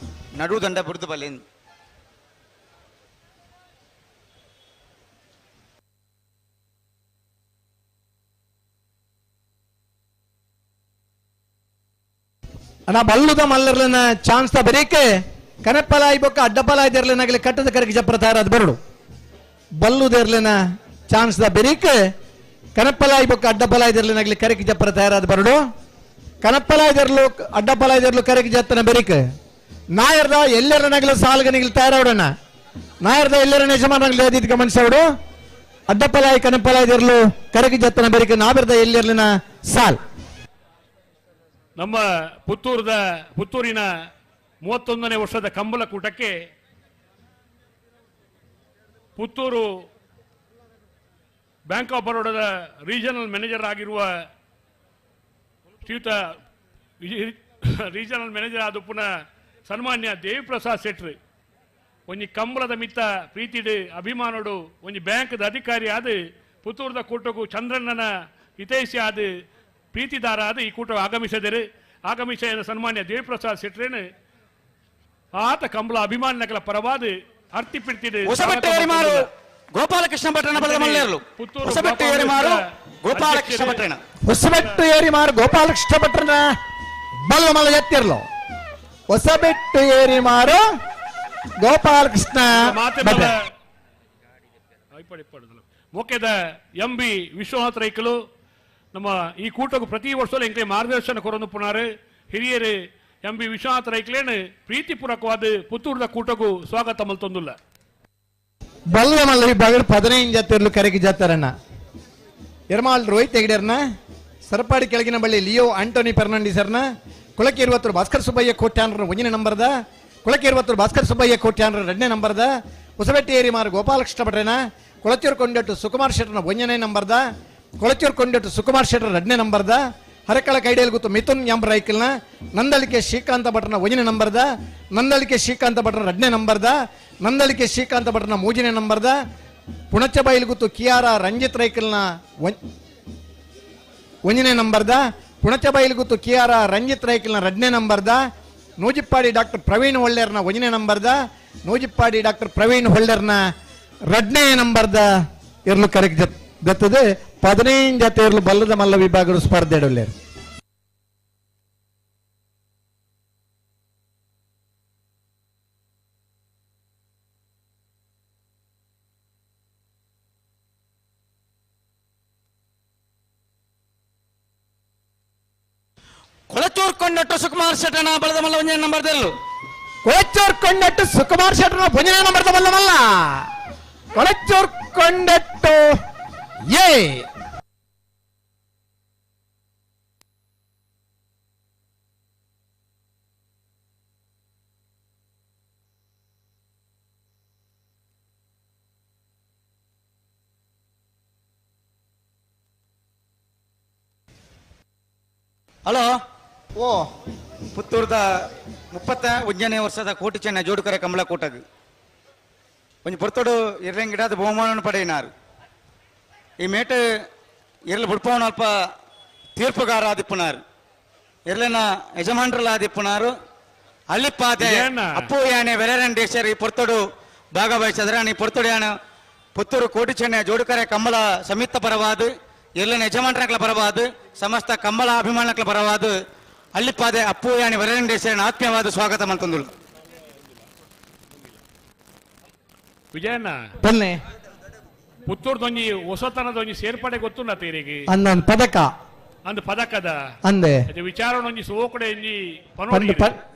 ನಡುದಂಡ ಬುಡ್ದು ಬಲೆ ಅಣ್ಣ ಬಲ್ಲುದ ಮಲ್ಲರ್ಲನ ಚಾನ್ಸ್ ತ ಬರೀಕೆ ಕನಪ್ಪಲಾಯಿ ಬೊಕ್ಕ ಅಡ್ಡಪಲಾಯ್ದಿರ್ಲಿನಾಗಲಿ ಕಟ್ಟದ ಕರಗಿ ಜಪ್ರ ತಯಾರಾದ ಬರಡು ಬಲ್ಲುದೇರ್ಲಿನ ಚಾನ್ಸ್ the ಬೆರೀಕೆ ಕನಪ್ಪಲಾಯಿ ಬೊಕ್ಕ ಅಡ್ಡಪಲಾಯ್ದಿರ್ಲಿನಾಗಲಿ ಕರಗಿ ಜಪ್ರ ತಯಾರಾದ ಬರಡು ಕನಪ್ಪಲಾಯ್ದಿರ್ಲು ಅಡ್ಡಪಲಾಯ್ದಿರ್ಲು ಕರಗಿ ಜತ್ತನ ಬೆರೀಕೆ ನಾಯರ್ದ ಎಲ್ಲರನಾಗಲಿ ಸಾಲ್ಗನಿಗಲಿ ತಯಾರಾವಡಣ್ಣ ನಾಯರ್ದ ಎಲ್ಲರನ್ನ ಯಜಮಾನಗಲಿ ಅದಿದ್ ಗಮನಿಸವಡು ಅಡ್ಡಪಲಾಯಿ ಕನಪ್ಪಲಾಯ್ದಿರ್ಲು ಕರಗಿ ಜತ್ತನ ಬೆರೀಕೆ ನಾವಿರ್ದ ಎಲ್ಲೆರ್ಲಿನ ಸಾಲ್. ನಮ್ಮ ಪುತ್ತೂರಿನ 31ನೇ ವರ್ಷದ ಕಂಬಳ ಕೂಟಕ್ಕೆ ಪುತ್ತೂರು ಬ್ಯಾಂಕ್ ಆಫ್ ಬರೋಡಾದ ರೀಜನಲ್ ಮ್ಯಾನೇಜರ್ ಆಗಿರುವ ಶ್ರೀಯುತ ರೀಜನಲ್ ಮ್ಯಾನೇಜರ್ ಆದ ಪುನಃ ಸನ್ಮಾನ್ಯ ದೇವಿಪ್ರಸಾದ್ ಶೆಟ್ರು ಒಂಜಿ ಕಂಬಳದ ಮಿತ್ತ ಪ್ರೀತಿಡು ಅಭಿಮಾನೋಡು ಒಂಜಿ ಬ್ಯಾಂಕ್ದ ಅಧಿಕಾರಿ ಆದ ಪುತ್ತೂರದ ಕೂಟಕ್ಕೂ ಚಂದ್ರಣ್ಣನ ಹಿತೈಷಿ ಆದ ಪ್ರೀತಿದಾರ ಆದ ಈ ಕೂಟ ಆಗಮಿಸಿದರು. ಆಗಮಿಸಿದ ಸನ್ಮಾನ್ಯ ದೇವಿಪ್ರಸಾದ್ ಶೆಟ್ರೇನು ಆತ ಕಂಬಳ ಅಭಿಮಾನಿಗಳ ಪರವಾದ ಅರ್ತಿ ಪಿಡ್ತಿದೆ. ಗೋಪಾಲಕೃಷ್ಣ ಭಟ್ರನ ಬಲದ ಮಲ್ಲೇರ್ಲು ಹೊಸಬೆಟ್ಟು ಏರಿಮಾರು ಗೋಪಾಲಕೃಷ್ಣ ಭಟ್ರನ ಹೊಸಬೆಟ್ಟು ಏರಿಮಾರು ಗೋಪಾಲಕೃಷ್ಣ ಭಟ್ರನ ಬಲ ಮಲ್ಲ ಎತ್ತಿರ್ಲು ಹೊಸಬೆಟ್ಟು ಏರಿಮಾರು ಗೋಪಾಲಕೃಷ್ಣ ಭಟ್ರ. ಮುಖ್ಯದ ಎಂ ಬಿ ವಿಶ್ವನಾಥ್ ರೈಕಲು ನಮ್ಮ ಈ ಕೂಟಕ್ಕೂ ಪ್ರತಿ ವರ್ಷ ಎಂಕಲೆ ಮಾರ್ಗದರ್ಶನ ಕೊರೊಂದು ಪುನಾರು ಹಿರಿಯರು ಎಂ ಬಿ ವಿಶ್ವನಾಥ್ ರೈಕ್ಲೇನು ಪ್ರೀತಿಪೂರ್ವಕವಾದ ಪುತ್ತೂರದ ಕೂಟಕ್ಕೂ ಸ್ವಾಗತ ಮಲ್ತೊಂದುಲ್ಲ. ಬಲ್ಲ ಮಲ್ಲ ವಿಭಾಗ 15 ಜಾತಿಯರ್ಲು ಕರೆಗೆ ಜಾತಾರಣ್ಣ ಎರ್ಮಾಲ್ ರೋಹಿತ್ ಹೆಗಡೆರ್ನ ಸರಪಾಡಿ ಕೆಳಗಿನ ಬಳ್ಳಿ ಲಿಯೋ ಆಂಟೋನಿ ಫೆರ್ನಾಂಡಿಸರ್ನ ಕುಳಕೇರುವತ್ತರು ಭಾಸ್ಕರ್ ಸುಬ್ಬಯ್ಯ ಕೋಟ್ಯಾನ್ರ 1ನೇ ನಂಬರ್ದ ಕುಳಕೇರುವತ್ತರು ಭಾಸ್ಕರ್ ಸುಬ್ಬಯ್ಯ ಕೋಟ್ಯಾನ್ರ 2ನೇ ನಂಬರ್ದ ಹೊಸಬೆಟ್ಟಿ ಏರಿಮಾರು ಗೋಪಾಲಕೃಷ್ಣ ಭಟ್ರನ ಕೊಳಚೂರು ಕೊಂಡಟ್ಟು ಸುಕುಮಾರ್ ಶೆಟ್ಟರ್ನ 1ನೇ ನಂಬರ್ದ ಕೊಳಚೂರು ಕೊಂಡಟ್ಟು ಸುಕುಮಾರ್ ಶೆಟ್ಟರ್ 2ನೇ ನಂಬರ್ದ ಹರಕಳ ಕೈಡೇಲ್ ಗೊತ್ತು ಮಿಥುನ್ ಎಂ ರೈಕಲ್ನ ನಂದಳಿಕೆ ಶ್ರೀಕಾಂತ ಭಟ್ರನ 1ನೇ ನಂಬರ್ದ ನಂದಳಿಕೆ ಶ್ರೀಕಾಂತ ಭಟ್ರ 2ನೇ ನಂಬರ್ದ ನಂದಳಿಕೆ ಶ್ರೀಕಾಂತ ಭಟ್ರನ 3ನೇ ನಂಬರ್ದ ಪುಣಚಬೈಲ್ ಗುತ್ತು ಕಿಯಾರ ರಂಜಿತ್ ರೈಕಲ್ನ 1ನೇ ನಂಬರ್ದ ಪುಣಚಬೈಲ್ ಗುತ್ತು ಕಿಯಾರ ರಂಜಿತ್ ರೈಕಲ್ನ 2ನೇ ನಂಬರ್ದ ನೂಜಿಪ್ಪಾಡಿ ಡಾಕ್ಟರ್ ಪ್ರವೀಣ್ ಹೊಳ್ಳೇರ್ನ 1ನೇ ನಂಬರ್ದ ನೂಜಿಪ್ಪಾಡಿ ಡಾಕ್ಟರ್ ಪ್ರವೀಣ್ ಹೊಳ್ಳೇರ್ನ 2ನೇ ನಂಬರ್ದ ಇರ್ಲು ಕರೆಕ್ಟ್ ದತ್ತದೆ 15 ಜತೆ ಇರಲು ಬಲ್ಲದ ಮಲ್ಲ ವಿಭಾಗಗಳು ಸ್ಪರ್ಧೆ ಇಡಲೇರು. ಕೊಳಚೂರ್ ಕೊಂಡಟ್ಟು ಸುಕುಮಾರ್ ಶೆಟ್ಟನ ಬಲದ ಮಲ್ಲ 1ನೇ ನಂಬರ್ದಲ್ಲೂ ಕೊಳಚೂರ್ ಕೊಂಡಟ್ಟು ಸುಕುಮಾರ್ ಶೆಟ್ಟನ 1ನೇ ನಂಬರ್ದ ಬಲ್ಲ ಮಲ್ಲ ಕೊಳಚೂರ್ ಕೊಂಡಟ್ಟು ಎ ಹಲೋ ಓ ಪುತ್ತೂರ್ದ 31ನೇ ವರ್ಷದ ಕೋಟಿ ಚೆನ್ನ ಜೋಡುಕರ ಕಮಲ ಕೂಟಗ್ ಒಂಜಿ ಪೊರ್ತೊಡು ಇರ್ಲೆಂಗಿಡಾದ ಬಹುಮಾನ ಪಡೆಯಿನಾರು. ಈ ಮೇಟು ಇರ್ಲು ಬುಡ್ಪವನ ಅಲ್ಪ ತೀರ್ಪುಗಾರ ಆದಿಪ್ಪುನಾರು ಇರ್ಲೆನ ಯಜಮಾನ್ರಲ್ಲ ಆದಿಪ್ಪುನಾರು ಅಲ್ಲಿಪ್ಪಾದೆ ಅಪ್ಪು ಯಾನೆ ವೆಲರನ್ ಡೇಶರ್ ಈ ಪೊರ್ತೊಡು ಭಾಗವಹಿಸಿದ್ರೆ ಈ ಪೊರ್ತೊಡು ಯಾನ ಪುತ್ತೂರು ಕೋಟಿ ಚೆನ್ನ ಜೋಡುಕರೆ ಕಮಲ ಸಂಯುಕ್ತ ಪರವಾದ ಇರ್ಲೆನ ಯಜಮಾನ್ರಕ್ಲ ಪರವಾದ ಸಮಸ್ತ ಕಮ್ಮಲ ಅಭಿಮಾನಕ್ಲ ಪರವಾದ ಅಲ್ಲಿಪ್ಪಾದೆ ಅಪ್ಪು ಯಾನೆ ವೆಲರನ್ ಡೇಶರ್ ಆತ್ಮೀಯವಾದ ಸ್ವಾಗತ ಮಂತಂದುಳು. ವಿಜಯಣ್ಣ ಬನ್ನಿ ಪುತ್ತೂರ್ದೊಂಜಿ ಹೊಸತನದೊಂಜಿ ಸೇರ್ಪಡೆ ಗೊತ್ತುಂಡ ತೀರಿಗೆ ಅಂದನ್ ಪದಕ ಅಂದ್ ಪದಕದ ಅಂದೆ ವಿಚಾರಣೊಂಜಿ ಸೋಕಡೆ ಒಂಜಿ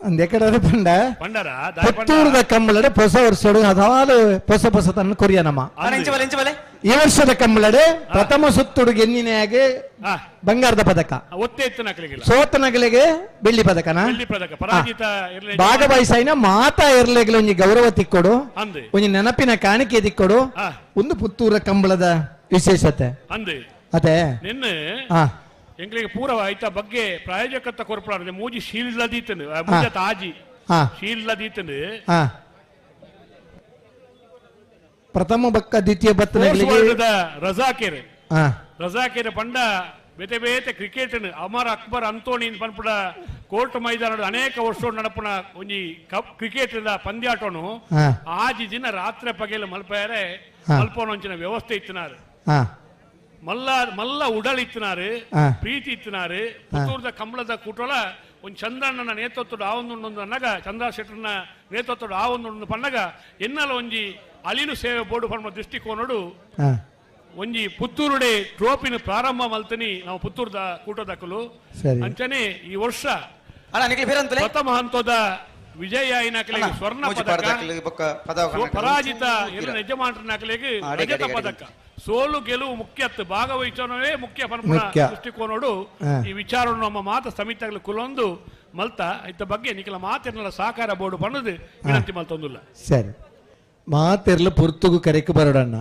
ಅಂದ್ ಎಕಡೆ ಪಂಡ ಪಂಡರ ಪುತ್ತೂರದ ಕಂಬಳಡೆ ಹೊಸ ವರ್ಷಡು ಹಲವಾರು ಹೊಸ ಹೊಸತನ ಕೊರಿಯ ನಮ್ಮ ಈ ವರ್ಷದ ಕಂಬಳಡೆ ಪ್ರಥಮ ಸುತ್ತುಡು ಗೆನ್ನಿನೆಯಾಗಿ ಬಂಗಾರದ ಪದಕ ಸೋತನಗಳಿಗೆ ಬೆಳ್ಳಿ ಪದಕನ ಭಾಗವಹಿಸೈನ ಮಾತಾ ಇರ್ಲೆಗ್ಲ ಒಂಜಿ ಗೌರವ ತಿಕ್ಕೊಡು ಒಂಜಿ ನೆನಪಿನ ಕಾಣಿಕೆ ತಿಕ್ಕೊಡು ಒಂದು ಪುತ್ತೂರ ಕಂಬಳದ ವಿಶೇಷತೆ ಅದೇ. ನಿನ್ನೆ ಎಂಕ್ಲಿಗೆ ಪೂರ ಐತ ಬಗ್ಗೆ ಪ್ರಾಯೋಜಕತ್ವ ಕೊರ್ಪುಣಾರ್ ಮೂಜಿ ಶೀಲ್ಡ್ಲ ದೀತನು ಮೂಜ ತಾಜಿ ಶೀಲ್ಡ್ಲ ದೀತನು. ಪ್ರಥಮ ಬಕ್ಕ ದ್ವಿತೀಯ ಬತ್ತನಗಳಿಗೆ ರಜಾಕೇರ್ ರಜಾಕೇರ್ ಪಂಡ ಬೇತೆ ಬೇತೆ ಕ್ರಿಕೆಟ್ ಅಮರ್ ಅಕ್ಬರ್ ಅಂತೋಣಿ ಪನ್ಪುಡ ಕೋರ್ಟ್ ಮೈದಾನ ಅನೇಕ ವರ್ಷ ನಡಪುನ ಒಂಜಿ ಕಪ್ ಕ್ರಿಕೆಟ್ ಪಂದ್ಯಾಟನು ಆಜಿ ದಿನ ರಾತ್ರಿ ಪಗೆಲ ಮಲ್ಪೇರೆ ಮಲ್ಪೋನಂಚಿನ ವ್ಯವಸ್ಥೆ ಇತ್ತಿನಾರು. ಮಲ್ಲ ಮಲ್ಲ ಉಡಲ್ ಇತ್ತಿನಾರು, ಪ್ರೀತಿ ಇತ್ತಿನಾರು. ಪುತ್ತೂರ್ದ ಕಂಬಳದ ಕೂಟೋಲ ಒಂದು ಚಂದ್ರಣ್ಣನ ನೇತೃತ್ವದ ಆ ಒಂದು ಅನ್ನಗ ಚಂದ್ರ ಶೆಟ್ಟರ್ನ ನೇತೃತ್ವದ ಆ ಒಂದು ಪನ್ನಗ ಎನ್ನಲ ಒಂಜಿ ಅಲಿಲು ಸೇವೆ ಬೋರ್ಡು ಪನ್ಮ ದೃಷ್ಟಿಕೋನಡು ಒಂಜಿ ಪುತ್ತೂರುಡೆ ಟ್ರೋಫಿನ ಪ್ರಾರಂಭ ಮಲ್ತನಿ ನಾವು ಪುತ್ತೂರ್ದ ಕೂಟದಕಲು. ಅಂಚನೆ ಈ ವರ್ಷ ಪ್ರಥಮ ಹಂತದ ವಿಜಯ ಐನಕಲಿಗೆ ಸ್ವರ್ಣ ಪದಕ, ಪರಾಜಿತ ಎಲ್ಲ ಯಜಮಾನರನಕಲಿಗೆ ರಜತ ಪದಕ. ಸೋಲು ಗೆಲುವು ಮುಖ್ಯ, ಭಾಗವಹಿಸೋಣವೇ ಮುಖ್ಯ ಪನ್ಪುನ ದೃಷ್ಟಿಕೋನೋಡು ಈ ವಿಚಾರವನ್ನು ನಮ್ಮ ಮಾತ ಸಮಿತಿಗಳು ಕುಲೊಂದು ಮಲ್ತ ಇತ್ತ ಬಗ್ಗೆ ನಿಖಲ ಮಾತಿರಲ್ಲ ಸಹಕಾರ ಬೋರ್ಡು ಬಣ್ಣದು ವಿನಂತಿ ಮಲ್ತೊಂದಿಲ್ಲ. ಸರಿ, ಮಾತಿರಲು ಪುರ್ತುಗು ಕರೆಕ್ ಬರೋಡಣ್ಣ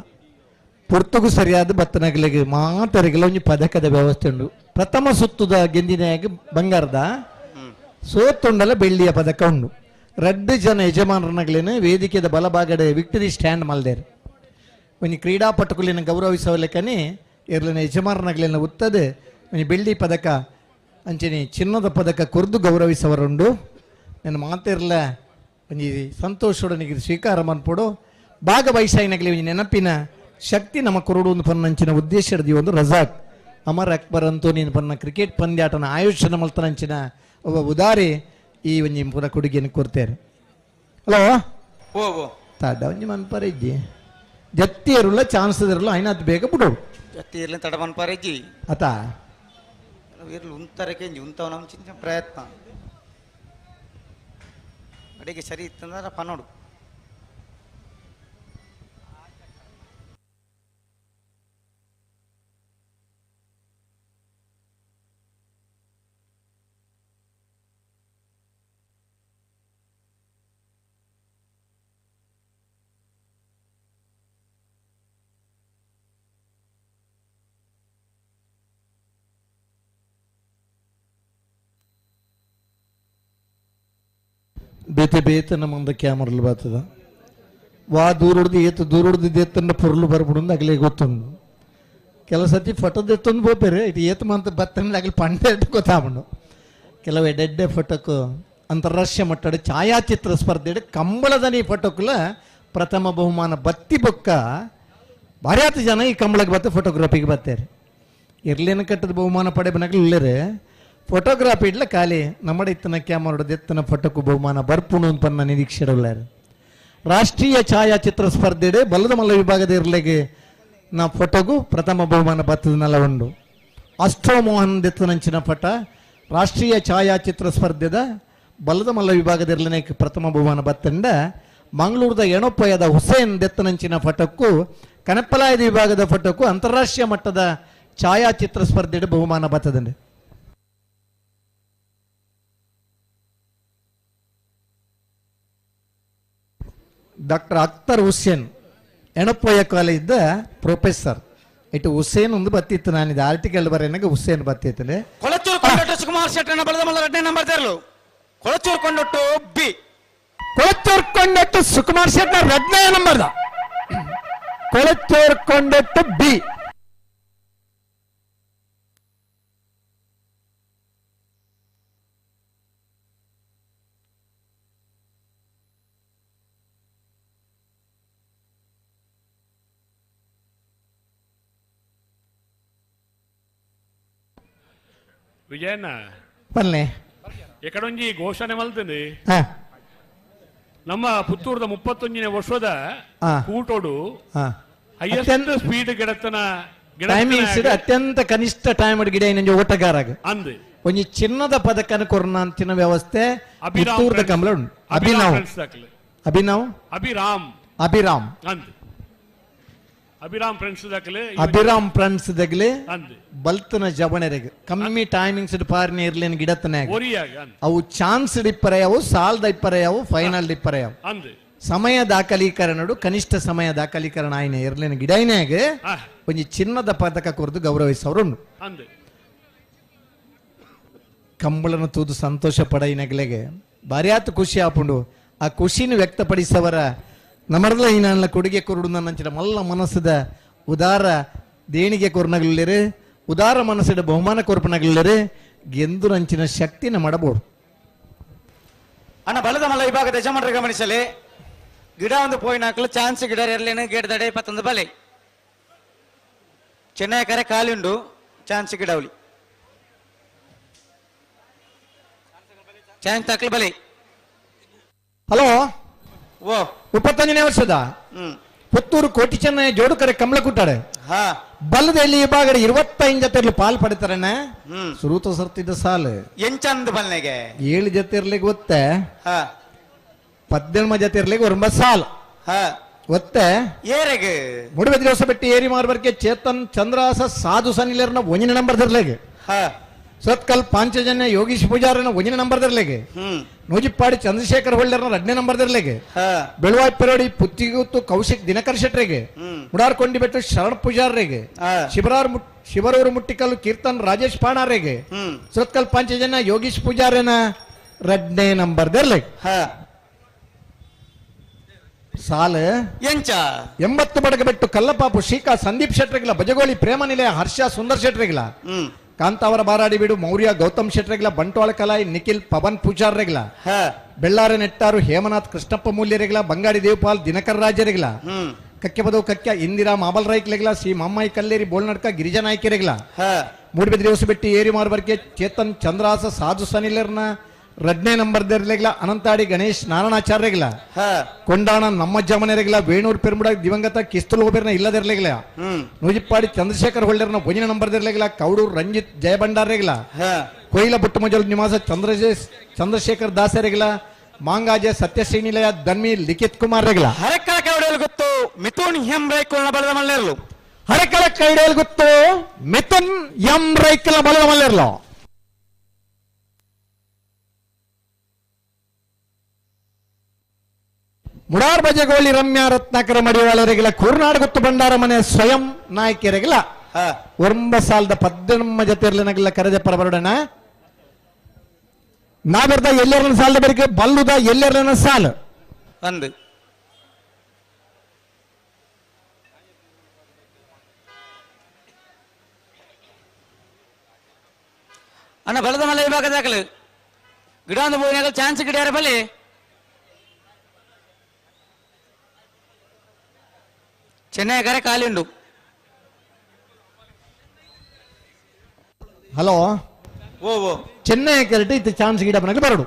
ಪುರ್ತುಗು ಸರಿಯಾದ ಬತ್ತನಗಲಿಗೆ ಮಾತರಿಗೆಲ್ಲ ಒಂಜಿ ಪದಕದ ವ್ಯವಸ್ಥೆ ಉಂಡು. ಪ್ರಥಮ ಸುತ್ತುದ ಗೆಂದಿನಾಗ ಬಂಗಾರದ, ಸೋತುಂಡಲ ಬೆಳ್ಳಿಯ ಪದಕ ಉಂಡು. ರಡ್ಡು ಜನ ಯಜಮಾನರನಗಲೇನು ವೇದಿಕೆದ ಬಲಭಾಗಡೆ ವಿಕ್ಟರಿ ಸ್ಟ್ಯಾಂಡ್ ಮಲ್ದೇರು. ಒಂಜಿ ಕ್ರೀಡಾಪಟುಕುಲಿನ ಗೌರವಿಸವಲೆಕ್ಕನೆ ಎರ್ಲಿನ ಯಜಮಾನರನಗಲೇನ ಉತ್ತದೆ ಒಂಜಿ ಬೆಳ್ಳಿ ಪದಕ ಅಂಚನೆ ಚಿನ್ನದ ಪದಕ ಕೊರ್ದು ಗೌರವಿಸವರುಂಡು. ನನ್ನ ಮಾತಿರ್ಲ ಒಂಜಿ ಸಂತೋಷೊಡನಿಗೆ ಸ್ವೀಕಾರ ಮನ್ಪೊಡು. ಭಾಗವಹಿಸಾಯಿನಗಲಿ ಒಂಜಿ ನೆನಪಿನ ಶಕ್ತಿ ನಮ್ಮ ಕೊರಡು ಒಂದು ಪನ್ನಂಚಿನ ಉದ್ದೇಶ ಒಂದು ರಜಾಕ್ ಅಮರ್ ಅಕ್ಬರ್ ಅಂತೋನಿನ ಪನ್ನ ಕ್ರಿಕೆಟ್ ಪಂದ್ಯಾಟನ ಆಯೋಜನೆ ಮಲ್ತನಂಚಿನ ಒಬ್ಬ ಉದಾರಿ ಈ ಒಂಜಿ ಪೂರ ಕೊಡುಗೆಯನ್ನು ಕೊಡ್ತೇವೆ. ಹಲೋ ತಡ ಒಂಜಿ ಮನ್ಪರ ಇಜ್ಜಿ ಜತ್ತಿ ಇರಲ್ಲ ಚಾನ್ಸ್ ಇರಲ್ಲ ಐನಾತ್ ಬೇಗ ಬಿಡು ಜತ್ತಿ ಇರಲಿ ತಡ ಮನ್ಪರ ಇಜ್ಜಿ ಅತ ಇರ್ಲು ಉಂತರಕ್ಕೆ ಉಂತವ ನಮ್ಮ ಚಿಂತ ಪ್ರಯತ್ನ ಅಡಿಗೆ ಸರಿ ಇತ್ತಂದ್ರೆ ಪನ್ನೋಡು. ಬೇತೆ ಬೇತೆ ನಮ್ಮಂದ ಕ್ಯಾಮ್ರಲ್ಲಿ ಬರ್ತದ ವಾ ದೂರ ಹೊಡ್ದು ಏತು ದೂರ ಹೊಡ್ದಿದ್ದು ಎತ್ತಂಡ ಪೊರ್ಲು ಬರ್ಬಿಡು ಅಗಲೇ ಗೊತ್ತೊಂದು. ಕೆಲವು ಸತಿ ಫೋಟೋದ ಎತ್ತೊಂದು ಬೋಪೇರು ಇದು ಏತು ಮಂತ ಬತ್ತಂದ್ರೆ ಅಗಲಿ ಪಂಡೆ ಗೊತ್ತಾಗ್ಬಿಡು. ಕೆಲವು ಎಡೆಡ್ಡೆ ಫೋಟೋకు ಅಂತಾರಾಷ್ಟ್ರೀಯ ಮಟ್ಟದ ಛಾಯಾಚಿತ್ರ ಸ್ಪರ್ಧೆ ಕಂಬಳದ ಈ ಫೋಟೋಕುಲ ಪ್ರಥಮ ಬಹುಮಾನ ಬತ್ತಿ ಬೊಕ್ಕ ಭಾರ್ಯಾತ ಜನ ಈ ಕಂಬಳಕ್ಕೆ ಬತ್ತ ಫೋಟೋಗ್ರಫಿಗೆ ಬರ್ತಾರೆ. ಇರ್ಲೇನು ಕಟ್ಟದ ಬಹುಮಾನ ಪಡೆಬನಗಲು ಇಲ್ಲರೆ ಫೋಟೋಗ್ರಾಫಿ ಇಡ್ಲ ಖಾಲಿ ನಮ್ಮಡ ಇತ್ತನ ಕ್ಯಾಮರೋಡ ಎತ್ತನ ಫೋಟೋಕು ಬಹುಮಾನ ಬರ್ಪುಣು ಅಂತ ನಿರೀಕ್ಷೆ ಉಳ್ಳಾರೆ. ರಾಷ್ಟ್ರೀಯ ಛಾಯಾಚಿತ್ರ ಸ್ಪರ್ಧೆಡೆ ಬಲದ ಮಲ್ಲ ವಿಭಾಗದ ಇರ್ಲೆಗೆ ನಾ ಫೋಟೋಗೂ ಪ್ರಥಮ ಬಹುಮಾನ ಬತ್ತದನ್ನೆಲ್ಲ ಉಂಡು. ಅಷ್ಟೋಮೋಹನ್ ದೆತ್ತನಂಚಿನ ಪಟ ರಾಷ್ಟ್ರೀಯ ಛಾಯಾಚಿತ್ರ ಸ್ಪರ್ಧೆದ ಬಲದ ಮಲ್ಲ ವಿಭಾಗದ ಇರ್ಲನೆ ಪ್ರಥಮ ಬಹುಮಾನ ಬತ್ತಂಡ. ಮಂಗಳೂರದ ಎಣೊಪ್ಪಯದ ಹುಸೇನ್ ದೆತ್ತನಂಚಿನ ಫಟಕ್ಕೂ ಕನಪ್ಪಲಾಯದ ವಿಭಾಗದ ಫಟಕ್ಕೂ ಅಂತಾರಾಷ್ಟ್ರೀಯ ಮಟ್ಟದ ಛಾಯಾಚಿತ್ರ ಸ್ಪರ್ಧೆಡೆ ಬಹುಮಾನ ಬತ್ತದಂಡೆ. ಡಾಕ್ಟರ್ ಅಖ್ತರ್ ಹುಸೇನ್ ಎಣಪ್ಪಯ್ಯ ಕಾಲೇಜ್ದ ಪ್ರೊಫೆಸರ್. ಇಟ್ಟು ಹುಸೇನ್ ಒಂದು ಬತ್ತಿತ್ತು, ನಾನು ಇದು ಆರ್ಟಿಕಲ್ ಬರೆಯನಾಗ ಹುಸೇನ್ ಬತ್ತಿತ್ತು. ಕೊಳಚೂರು ಕೊಂಡೊಟ್ಟು ಸುಕುಮಾರ್ ಶೆಟ್ಟರ್ನ ಬಲದ ಮಲ್ಲ ಎರಡನೇ ನಂಬರ್ ತೇರಲು. ಕೊಳಚೂರು ಕೊಂಡೊಟ್ಟು ಬಿ ಕೊಳಚೂರು ಕೊಂಡೊಟ್ಟು ಸುಕುಮಾರ್ ಶೆಟ್ಟರ್ ಎರಡನೇ ನಂಬರ್ ಕೊಳಚೂರು ಕೊಂಡೊಟ್ಟು ಬಿ. ವಿಜಯಣ್ಣ ಪಲ್ಲೆ ಎಕಡೊಂಜಿ ಘೋಷಣೆ ಮಲ್ತಂದು ನಮ್ಮ ಪುತ್ತೂರದ 31ನೇ ವರ್ಷದ ಕೂಟೋಡು ಹೈಯೆಸ್ಟ್ ಸ್ಪೀಡ್ ಗಿಡತನ ಟೈಮಿಂಗ್ಸ್ ಅತ್ಯಂತ ಕನಿಷ್ಠ ಟೈಮ್ ಗಿಡ ಏನಂಜಿ ಓಟಗಾರಾಗ ಅಂದು ಒಂಜಿ ಚಿನ್ನದ ಪದಕನ ಕೊರ್ನಾಂಚಿನ ವ್ಯವಸ್ಥೆ ಪುತ್ತೂರದ ಕಂಬಳ ಉಂಟು. ಅಭಿನವ್ ಅಭಿನವ್ ಅಭಿರಾಮ್ ಅಭಿರಾಮ್ ಅಂದು ಅಭಿರಾಮ್ ಫ್ರೆಂಡ್ಸ್ ದಾಖಲೆ ಅಭಿರಾಮ್ ಫ್ರೆಂಡ್ಸ್ ದಗಲೆ ಬಲ್ತನ ಜವಣೆರೆಗ್ ಕಮ್ಮಿ ಟೈಮಿಂಗ್ಸ್ ಪಾರ್ನಿ ಇರ್ಲೇನ್ ಗಿಡತನ ಅವು ಚಾನ್ಸ್ ಡಿಪ್ಪರೆ ಅವು ಸಾಲ್ ಇಪ್ಪರೆ ಅವು ಫೈನಲ್ ಡಿಪ್ಪರೆ ಅವು ಸಮಯ ದಾಖಲೀಕರಣಡು ಕನಿಷ್ಠ ಸಮಯ ದಾಖಲೀಕರಣ ಆಯ್ನೆ ಇರ್ಲೇನ್ ಗಿಡೈನಾಗ ಒಂಜಿ ಚಿನ್ನದ ಪದಕ ಕೊರ್ದು ಗೌರವಿಸವರು ಉಂಡು. ಕಂಬಳನ ತೂದು ಸಂತೋಷ ಪಡೈನಗಲೆಗೆ ಬಾರ್ಯಾತ ಖುಷಿ ಆಪುಂಡು. ಆ ಖುಷಿನ ವ್ಯಕ್ತಪಡಿಸವರ ನಮರ್ಲ ಈನಾನ್ಲ ಕೊಡುಗೆ ಕೊರುಡು ನಂಚಿನ ಮಲ್ಲ ಮನಸ್ಸದ ಉದಾರ ದೇಣಿಗೆ ಕೊರ್ನಗಲಿರು, ಉದಾರ ಮನಸ್ಸಿಡ ಬಹುಮಾನ ಕೊರ್ಪನಗಲಿರು, ಗೆಂದು ನಂಚಿನ ಶಕ್ತಿನ ಮಾಡಬಹುದು. ಅಣ್ಣ ಬಲದ ಮಲ್ಲ ವಿಭಾಗದ ಯಜಮಾನರು ಗಮನಿಸಲಿ. ಗಿಡ ಒಂದು ಪೋಯಿನ ಹಾಕಲು ಚಾನ್ಸ್ ಗಿಡ ಇರಲೇನು ಗೇಟ್ ದಡೆ 21 ಬಲೆ ಚೆನ್ನೈ ಕರೆ ಖಾಲಿ ಉಂಡು ಚಾನ್ಸ್ ಗಿಡವಲಿ ಚಾನ್ಸ್ ತಕ್ಲು ಬಲೆ. ಹಲೋ ಓ 35ನೇ ವರ್ಷದ ಪುತ್ತೂರು ಕೋಟಿ ಚೆನ್ನೈ ಜೋಡುಕರೆ ಕಮಲಕುಟ್ಟಾಡೆ ಬಲ್ಲದಲ್ಲಿ ವಿಭಾಗ 25 ಜೊತೆ ಪಾಲ್ ಪಡಿತಾರಣ್ಣ. ಸುರೂತ ಸರ್ತಿದ್ದ ಸಾಲು ಎಂಚಂದ ಬಲ್ನೆಗೆ 7 ಜೊತೆ ಇರ್ಲಿಕ್ಕೆ ಗೊತ್ತೆ, 18 ಜೊತೆ ಇರ್ಲಿಕ್ಕೆ ಒರಂಬ ಸಾಲ್ ಒತ್ತೆ. ಏರೆಗೆ ಮುಡಿಬೆದ್ರಿ ದಿವಸ ಬಿಟ್ಟು ಏರಿ ಮಾರ್ಬರ್ಕೆ ಚೇತನ್ ಚಂದ್ರಾಸ ಸಾಧು ಸನಿಲರ್ನ ಒಂದಿನ ನಂಬರ್ ದರ್ಲೆಗೆ, ಸತ್ಕಲ್ ಪಾಂಚಜನ್ಯ ಯೋಗೀಶ್ ಪೂಜಾರನ ಒಂದಿನ ನಂಬರ್ ದರ್ಲೆಗೆ, ನೂಜಿಪ್ಪಾಡಿ ಚಂದ್ರಶೇಖರ್ ಹೊಳ್ಳರ್ನ 2ನೇ ನಂಬರ್ ದರ್ಲೆಗೆ, ಬೆಳುವಾಯ್ ಪೆರೋಡಿ ಪುತ್ತಿಗುತ್ತು ಕೌಶಿಕ್ ದಿನಕರ್ ಶೆಟ್ರಿಗೆ, ಮುಡಾರ್ಕೊಂಡಿ ಬೆಟ್ಟು ಶರಣ ಪೂಜಾರ್ರಿಗೆ, ಶಿವರೂರು ಮುಟ್ಟಿಕಲ್ಲು ಕೀರ್ತನ್ ರಾಜೇಶ್ ಪಾಣಾರಿಗೆ, ಸುರತ್ಕಲ್ ಪಾಂಚಜನ್ಯ ಯೋಗೀಶ್ ಪೂಜಾರನ 2ನೇ ನಂಬರ್ ದರ್ಲೆಗೆ. ಸಾಲು ಎಂಚ 80 ಬಡಗ ಬೆಟ್ಟು ಕಲ್ಲಪಾಪು ಶ್ರೀಕಾ ಸಂದೀಪ್ ಶೆಟ್ರಿಗಿಲ್ಲ, ಬಜಗೋಳಿ ಪ್ರೇಮ ನಿಲಯ ಹರ್ಷ ಸುಂದರ್ ಶೆಟ್ರಿಗಿಲ್ಲ, ಕಾಂತಾವರ ಬಾರಾಡಿ ಬೀಡು ಮೌರ್ಯ ಗೌತಮ್ ಶೆಟ್ರಿಗಿಲ್ಲ, ಬಂಟ್ವಾಳ ಕಲಾಯಿ ನಿಖಿಲ್ ಪವನ್ ಪೂಜಾರ್ರೆಗಿಲ್ಲ, ಬೆಳ್ಳಾರೆ ನೆಟ್ಟಾರು ಹೇಮನಾಥ್ ಕೃಷ್ಣಪ್ಪ ಮೂಲ್ಯರಿಗಿಲ್ಲ, ಬಂಗಾಡಿ ದೇವಪಾಲ್ ದಿನಕರ್ ರಾಜರಿಗಿಲ್ಲ, ಕಕ್ಕೆಬದವು ಕಕ್ಯ ಇಂದಿರಾ ಮಾಬಲ್ ರೈಕ್ಲೆಗಿಲ್ಲ, ಶ್ರೀ ಮಮ್ಮಾಯಿ ಕಲ್ಲೇರಿ ಬೋಳ್ನಡ್ಕ ಗಿರಿಜಾ ನಾಯ್ಕರಿಗಿಲ್ಲ, ಮೂಡಿಬಿದ್ರಿ ಹೊಸಬೆಟ್ಟಿ ಏರಿ ಮಾರ್ಬರ್ಗೆ ಚೇತನ್ ಚಂದ್ರಾಸ ಸಾಧು ಸನಿಲರ್ನ 2ನೇ ನಂಬರ್ ದರ್ಲೆಗಿಲ್ಲ, ಅನಂತಾಡಿ ಗಣೇಶ್ ನಾರಾಯಣಾಚಾರ್ಯಗಿಲ್ಲ, ಕೊಂಡಾಣ ನಮ್ಮಜ್ಜ ಮನೆಯರಿಗಿಲ್ಲ, ವೇಣೂರು ಪೆರುಮುಡ ದಿವಂಗತ ಕಿಸ್ತುಲ್ ಒಬೇರ್ನ ಇಲ್ಲದಿರ್ಲಿಗಿಲ್ಲ, ನೂಜಿಪ್ಪಾಡಿ ಚಂದ್ರಶೇಖರ್ ಹೊಳ್ಳರ್ನ 1ನೇ ನಂಬರ್ ದಿರ್ಲಿಗಿಲ್ಲ, ಕೌಡೂರು ರಂಜಿತ್ ಜಯಭಂಡಾರ್ರಿಗಿಲ್ಲ, ಕೊಯ್ಲ ಬುಟ್ಟಮಜಲ್ ನಿವಾಸ ಚಂದ್ರಶೇಖರ್ ದಾಸರಿಗಿಲ್ಲ, ಮಾಂಗಾಜೆ ಸತ್ಯಶ್ರೀನಿಲಯ ದನ್ಮಿ ಲಿಖಿತ್ ಕುಮಾರ್ ರೆಗಿಲ್ಲ. ಹರಕಳ ಕೈಡೇಲ್ ಗೊತ್ತು ಮಿಥುನ್ ಎಂ ರೈಕುಲ್ನ ಬಲದ ಮಲ್ಲೇರ್ಲು. ಹರಕಳ ಕೈಡೇಲ್ ಗೊತ್ತು ಮಿಥುನ್ ಎಂ ರೈಕುಲ್ನ ಬಲದ ಮಲ್ಲೇರ್ಲು. ಮುಡಾರ್ ಬಜಗೋಳಿ ರಮ್ಯಾ ರತ್ನಾಕರ ಮಡಿವಾಳರಿಗಿಲ್ಲ, ಕೂರ್ನಾಡು ಗೊತ್ತು ಭಂಡಾರ ಮನೆ ಸ್ವಯಂ ನಾಯಕಿಯರಿಗಿಲ್ಲ, ಒಂಬ ಸಾಲದ 18 ಜೊತೆ ಇರ್ಲಿನಗಿಲ್ಲ ಕರೆದ ಪರಬರೋಣ. ನಾವೆರ್ದ ಎಲ್ಲೆರನ ಸಾಲದ ಬೆರಕೆ ಬಲ್ಲುದ ಎಲ್ಲೆರನ ಸಾಲು ಅಂದು ಅಣ್ಣ ಬಲದ ಮಲ್ಲ ವಿಭಾಗದ ದಾಖಲು ಗಿಡ ಒಂದು ಬೋಯಿನಾಗಲು ಚಾನ್ಸ್ ಗಿಡ ಬಲಿ ಚೆನ್ನೈ ಕರೆ ಖಾಲಿ ಉಂಡು. ಹಲೋ ಓ ಓ ಚೆನ್ನೈ ಕರೆಕ್ಟ್ ಇತ್ತು ಚಾನ್ಸ್ ಗಿಡ ಬನಕ್ಕೆ ಬರಡು,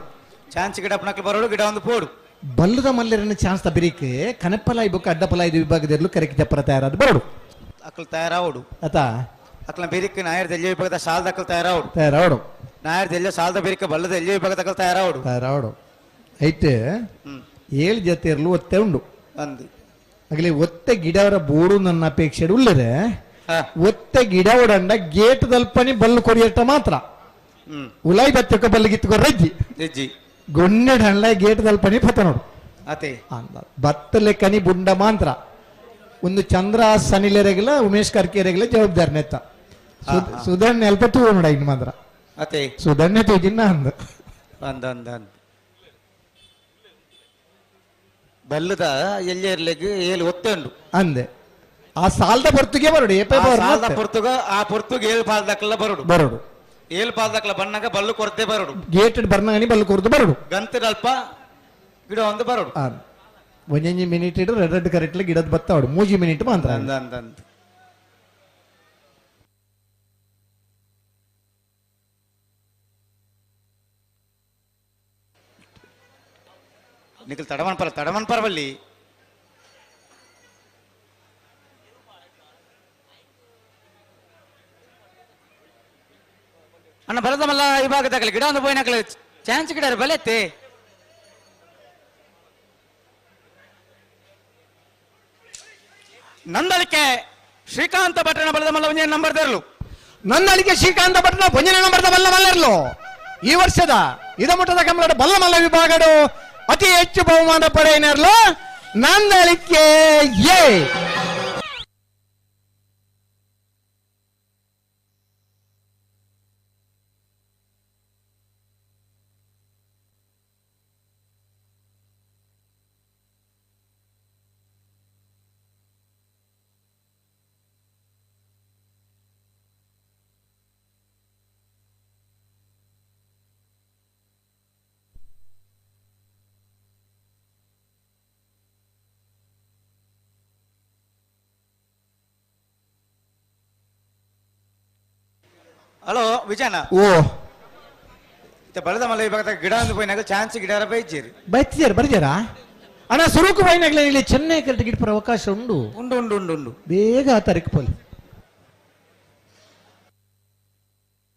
ಚಾನ್ಸ್ ಗಿಡ ಬನಕ್ಕೆ ಬರಡು, ಗಿಡ ಒಂದು ಪೋಡು ಬಲ್ಲದ ಮಲ್ಲರನ್ನ ಚಾನ್ಸ್ ತಬಿರಿಕೆ ಕನಪಲಾಯಿ ಬುಕ್ ಅಡ್ಡಪಲಾಯಿ ವಿಭಾಗದಲ್ಲೂ ಕರೆಕ್ಟ್ ಚಪ್ಪರ ತಯಾರಾದ ಬರಡು ಅಕ್ಕಲ್ ತಯಾರಾವಡು ಅತ ಅಕ್ಕಲ ಬಿರಿಕ್ ನಾಯರ್ ದೆಲ್ಲಿ ವಿಭಾಗದ ಸಾಲದ ಅಕ್ಕಲ್ ತಯಾರಾವಡು ತಯಾರಾವಡು ನಾಯರ್ ದೆಲ್ಲ ಸಾಲದ ಬಿರಿಕ ಬಲ್ಲದ ಎಲ್ಲಿ ವಿಭಾಗದ ಅಕ್ಕಲ್ ತಯಾರಾವಡು ತಯಾರಾವಡು ಐತೆ 7 ಜೊತೆ ಇರಲು ಒತ್ತೆ ಉಂಡು ಅಂದು ಆಗಲಿ ಒತ್ತೆ ಗಿಡವರ ಬೋಡು ನನ್ನ ಅಪೇಕ್ಷೆ ಉಳ್ಳರೆ ಒತ್ತೆ ಗಿಡ ಒಡಂಡ ಗೇಟ್ ದಲ್ಪನಿ ಬಲ್ಲು ಕೊರಿಯಟ ಮಾತ್ರ ಉಲಾಯಿ ಬತ್ತಕ ಬಲ್ಲಿಗಿತ್ತುಕೊ ರಜ್ಜಿ ರಜ್ಜಿ ಗೊನ್ನೆಡ್ ಹಣ್ಣ ಗೇಟ್ ದಲ್ಪನಿ ಪತ ನೋಡು ಅತೆ ಬತ್ತಲೆ ಕನಿ ಬುಂಡ ಮಾತ್ರ ಒಂದು ಚಂದ್ರ ಸನಿಲೆರೆಗಿಲ್ಲ ಉಮೇಶ್ ಕರ್ಕೆರೆಗಿಲ್ಲ ಜವಾಬ್ದಾರಿ ನೆತ್ತ ಸುಧಣ್ಣ ಅಲ್ಪ ತೂ ನೋಡ ಇನ್ನು ಮಾತ್ರ ಅತೆ ಸುಧಣ್ಣ ತೂಜಿನ್ನ ಅಂದ ಅಂದ ಅಂದ ಅಂದ ಬಲ್ಲದ ಎಲ್ಲಿ ಏಳು ಒತ್ತೆ ಉಂಡು ಅಂದೆ ಆ ಸಾಲದ ಪೊರ್ತುಗೆ ಬರಡು ಸಾಲದ ಪೊರ್ತುಗ ಆ ಪೊರ್ತುಗೆ ಏಳು ಪಾಲ್ದಕ್ಕೆಲ್ಲ ಬರಡು ಬರಡು ಏಳು ಪಾಲ್ದಕ್ಲ ಬಣ್ಣಗ ಬಲ್ಲು ಕೊರತೆ ಬರಡು ಗೇಟ್ ಬರ್ನಗನಿ ಬಲ್ಲು ಕೊರತು ಬರಡು ಗಂತದಲ್ಪ ಗಿಡ ಒಂದು ಬರಡು ಒಂದೊಂದು ಮಿನಿಟ್ ಇಡು ರೆಡ್ ರೆಡ್ ಕರೆಕ್ಟ್ ಗಿಡದ ಬತ್ತಾವಡು 3 ಮಿನಿಟ್ ಮಾತ್ರ ಅಂದ ಅಂದ ಅಂದ ನಿಖಲ್ ತಡಮನ್ ಪರ ತಡಮನ್ ಪರವಲ್ಲಿ ಅಣ್ಣ ಬಲದಮಲ್ಲ ವಿಭಾಗದಾಗಲಿ ಗಿಡ ಒಂದು ಬೋಯಿನಾಗಲಿ ಚಾನ್ಸ್ ಗಿಡ ಬಲೆತ್ತೆ ನಂದಳಿಕೆ ಶ್ರೀಕಾಂತ ಭಟ್ರನ ಬಲದ ಮಲ್ಲ ಒಂದೇ ನಂಬರ್ ದೇರ್ಲು ನಂದಳಿಕೆ ಶ್ರೀಕಾಂತ ಭಟ್ರನ ಒಂದನೇ ನಂಬರ್ದ ಬಲ್ಲ ಮಲ್ಲರ್ಲು ಈ ವರ್ಷದ ಇದಮುಟ್ಟದ ಕಮಲದ ಬಲ್ಲ ಮಲ್ಲ ವಿಭಾಗಡು ಅತಿ ಹೆಚ್ಚು ಬಹುಮಾನ ಪಡೆಯನರ್ಲು ನಂದಳಿಕೆ ಎ. ಹಲೋ ವಿಜಯಣ್ಣ. ಓ ಬಲದ ಮಲ್ಲ ವಿಭಾಗದ ಗಿಡ ಅಂದು ಪೋಯಿನಾಗ ಚಾನ್ಸ್ ಗಿಡ ಬೈಜೇರಿ ಬೈತಿದ್ದಾರೆ ಬರ್ಜಾರಾ ಅಣ್ಣ ಸುರುಕು ಬೈನಾಗ್ಲೇ ಇಲ್ಲಿ ಚೆನ್ನೈ ಕರೆಕ್ಟ್ ಗಿಡಪರ ಅವಕಾಶ ಉಂಡು ಉಂಡು ಉಂಡು ಉಂಡು ಉಂಡು ಬೇಗ ಆ ತಾರೀಕು ಪೋಲಿ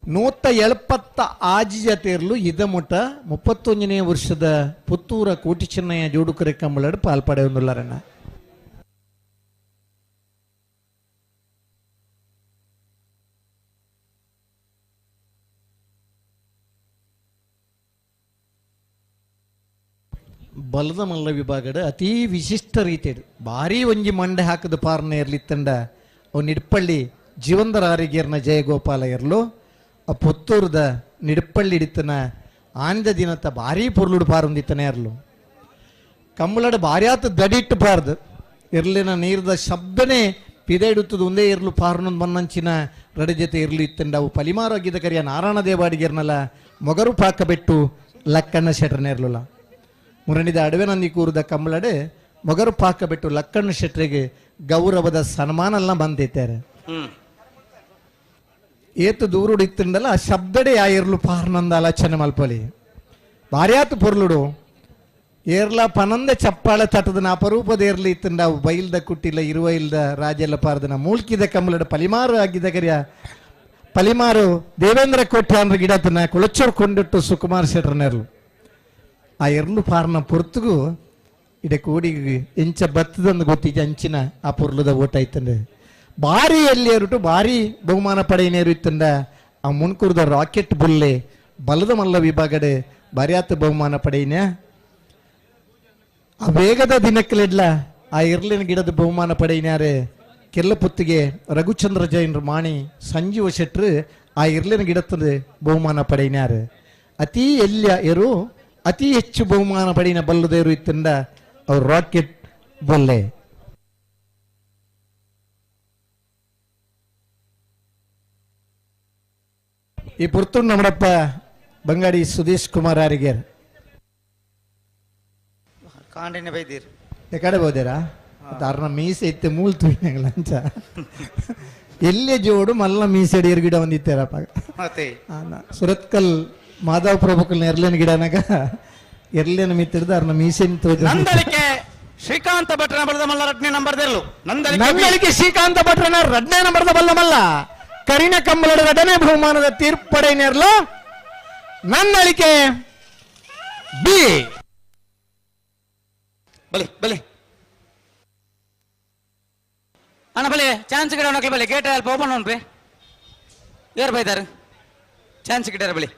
176 ಜಾತಿಯರ್ಲು ಇದಮುಟ 31ನೇ ವರ್ಷದ ಪುತ್ತೂರ ಕೋಟಿ ಚೆನ್ನಯ್ಯ ಜೋಡುಕರೆ ಕಂಬಳಡು ಪಾಲ್ಪಡೆಯೊಂದುಲ್ಲಾರಣ್ಣ. ಬಲದ ಮಲ್ಲ ವಿಭಾಗದ ಅತಿ ವಿಶಿಷ್ಟ ರೀತಿಯಡು ಭಾರಿ ಒಂಜಿ ಮಂಡೆ ಹಾಕದ ಪಾರ್ನೆ ಇರ್ಲಿತ್ತಂಡ ಅವು ನಿಡ್ಪಳ್ಳಿ ಜೀವಂದರ ಆರಿಗೇರ್ನ ಜಯಗೋಪಾಲ ಇರ್ಲು ಆ ಪುತ್ತೂರದ ನಿಡ್ಪಳ್ಳಿ ಹಿಡಿತನ ಆಂದ ದಿನತ ಭಾರಿ ಪೊರ್ಲುಡು ಪಾರೊಂದಿತ್ತನೇ ಇರ್ಲು ಕಂಬಳಡು ಭಾರ್ಯಾತ ದಡಿಟ್ಟು ಪಾರ್ದು ಇರ್ಲಿನ ನೀರ್ದ ಶಬ್ದನೇ ಪಿದೆ ಇಡುತ್ತದ ಒಂದೇ ಇರ್ಲು ಪಾರ್ನೊಂದು ಮನ್ನಂಚಿನ ರಡಿ ಜೊತೆ ಇರ್ಲು ಇತ್ತಂಡ ಅವು ಪಲಿಮಾರಾಗಿದ್ದ ಕರಿಯ ನಾರಾಯಣ ದೇವಾಡಿಗೇರ್ನಲ್ಲ ಮೊಗರು ಪಾಕ ಬಿಟ್ಟು ಲಕ್ಕಣ್ಣ ಶೆಟ್ರನೇ ಇರ್ಲಿಲ್ಲ. ಮುರಣಿದ ಅಡವೆ ನಂದಿ ಕೂರದ ಕಂಬಳಡೆ ಮೊಗರು ಪಾಕ ಬಿಟ್ಟು ಲಕ್ಕಣ್ಣ ಶೆಟ್ರಿಗೆ ಗೌರವದ ಸನ್ಮಾನ ಎಲ್ಲ ಬಂದಿದ್ದಾರೆ. ಏತು ದೂರುಡು ಇತ್ತಂಡಲ್ಲ ಆ ಶಬ್ದಡೆ ಆ ಇರ್ಲು ಪಾರ್ನಂದ ಆಲೋಚನೆ ಮಲ್ಪಲಿ ಭಾರ್ಯಾತು ಪೊರ್ಲುಡು ಏರ್ಲ ಪನಂದ ಚಪ್ಪಾಳೆ ತಟದನ ಅಪರೂಪದ ಏರ್ಲಿ ಇತ್ತಂಡ ಅವು ಬೈಲ್ದ ಕುಟ್ಟಿಲ್ಲ ಇರುವ ಇಲ್ದ ರಾಜೆಲ್ಲ ಪಾರ್ದನ ಮೂಲ್ಕಿದ ಕಂಬಳಡೆ ಪಲಿಮಾರು ಆಗಿದ್ದ ಕರಿಯ ಪಲಿಮಾರು ದೇವೇಂದ್ರ ಕೋಟ್ಯ ಅಂದ್ರೆ ಗಿಡತನ ಕುಳಚೂರು ಕೊಂಡಿಟ್ಟು ಸುಕುಮಾರ್ ಶೆಟ್ರನೆರ್ಲು ಆ ಎರ್ಲು ಪಾರ್ನ ಪೊರ್ತುಗು ಇಡೆ ಕೋಡಿ ಎಂಚ ಬತ್ತದಂದು ಗೊತ್ತಿದ್ದ ಅಂಚಿನ ಆ ಪೊರ್ಲುದ ಓಟ ಇತ್ತಂಡೆ ಭಾರಿ ಎಲ್ಲಿ ಏರುಟು ಭಾರಿ ಬಹುಮಾನ ಪಡೆಯನೇರು ಇತ್ತಂಡ ಆ ಮುನ್ಕೂರ್ದ ರಾಕೆಟ್ ಬುಲ್ಲೆ ಬಲದ ಮಲ್ಲ ವಿಭಾಗಡೆ ಭಾರ್ಯಾತ ಬಹುಮಾನ ಪಡೆಯನ ಆ ವೇಗದ ದಿನಕ್ಕಲೆಡ್ಲ ಆ ಇರ್ಲಿನ ಗಿಡದ ಬಹುಮಾನ ಪಡೆಯನ್ಯಾರೆ ಕೆಲ್ಲಪುತ್ತಿಗೆ ರಘುಚಂದ್ರ ಜೈನ್ರ ಮಾಣಿ ಸಂಜೀವ ಶೆಟ್ರು ಆ ಇರ್ಲಿನ ಗಿಡತ್ತದ ಬಹುಮಾನ ಪಡೆಯನ್ಯಾರೆ ಅತಿ ಎಲ್ಲಿಯ ಎರು ಅತಿ ಹೆಚ್ಚು ಬಹುಮಾನ ಪಡೆಯಿನ ಬಲ್ಲದೇರು ಇತ್ತಂಡ ಅವ್ರು ರಾಕೆಟ್ ಬಲ್ಲೆ. ಈ ಪುರ್ತುಂಡು ನಮ್ಮಡಪ್ಪ ಬಂಗಾಡಿ ಸುದೇಶ್ ಕುಮಾರ್ ಆರಿಗೇರ್ ಕಾಂಡಿನ ಬೈದೀರ್ ಕಡೆ ಹೋದೇರಾ ಅರ್ನ ಮೀಸೆ ಇತ್ತೆ ಮೂಲ್ ತುಯ್ನಂಗ್ ಲಂಚ ಎಲ್ಲೇ ಜೋಡು ಮಲ್ಲ ಮೀಸೆ ಅಡಿಯರ್ ಗಿಡ ಒಂದಿತ್ತೇರಪ್ಪ. ಮತ್ತೆ ಸುರತ್ಕಲ್ ಮಾಧವ ಪ್ರಭುಕಲ್ ಎರ್ಲೇನ ಗಿಡನಾಗ ಎರ್ಲೇನ ಮಿತ್ತಿಡ್ದು ಅರ್ನ ಮೀಸೆ ನಂದಳಿಕೆ ಶ್ರೀಕಾಂತ ಭಟ್ರನ ಬಲದ ಮಲ್ಲ ರಡ್ನೇ ನಂಬರ್ ದೆರ್ಲು ನಂದಳಿಕೆ ಶ್ರೀಕಾಂತ ಭಟ್ರನ ರಡ್ನೇ ನಂಬರ್ದ ಬಲ್ಲ ಮಲ್ಲ ಕರಿನ ಕಂಬಳದ ರಡನೆ ಬಹುಮಾನದ ತೀರ್ಪಡೆನೇರ್ಲು ನಂದಳಿಕೆ ಬಿ ಬಲಿ ಬಲಿ ಅಣ್ಣ ಬಲಿ ಚಾನ್ಸ್ ಗಿಡ ಒಣಕಲಿ ಬಲಿ ಗೇಟ್ ಅಲ್ಪ ಓಪನ್ ಉಂಟು ಏರ್ ಬೈದಾರು ಚಾನ್ಸ್ ಗಿಡರ ಬಲಿ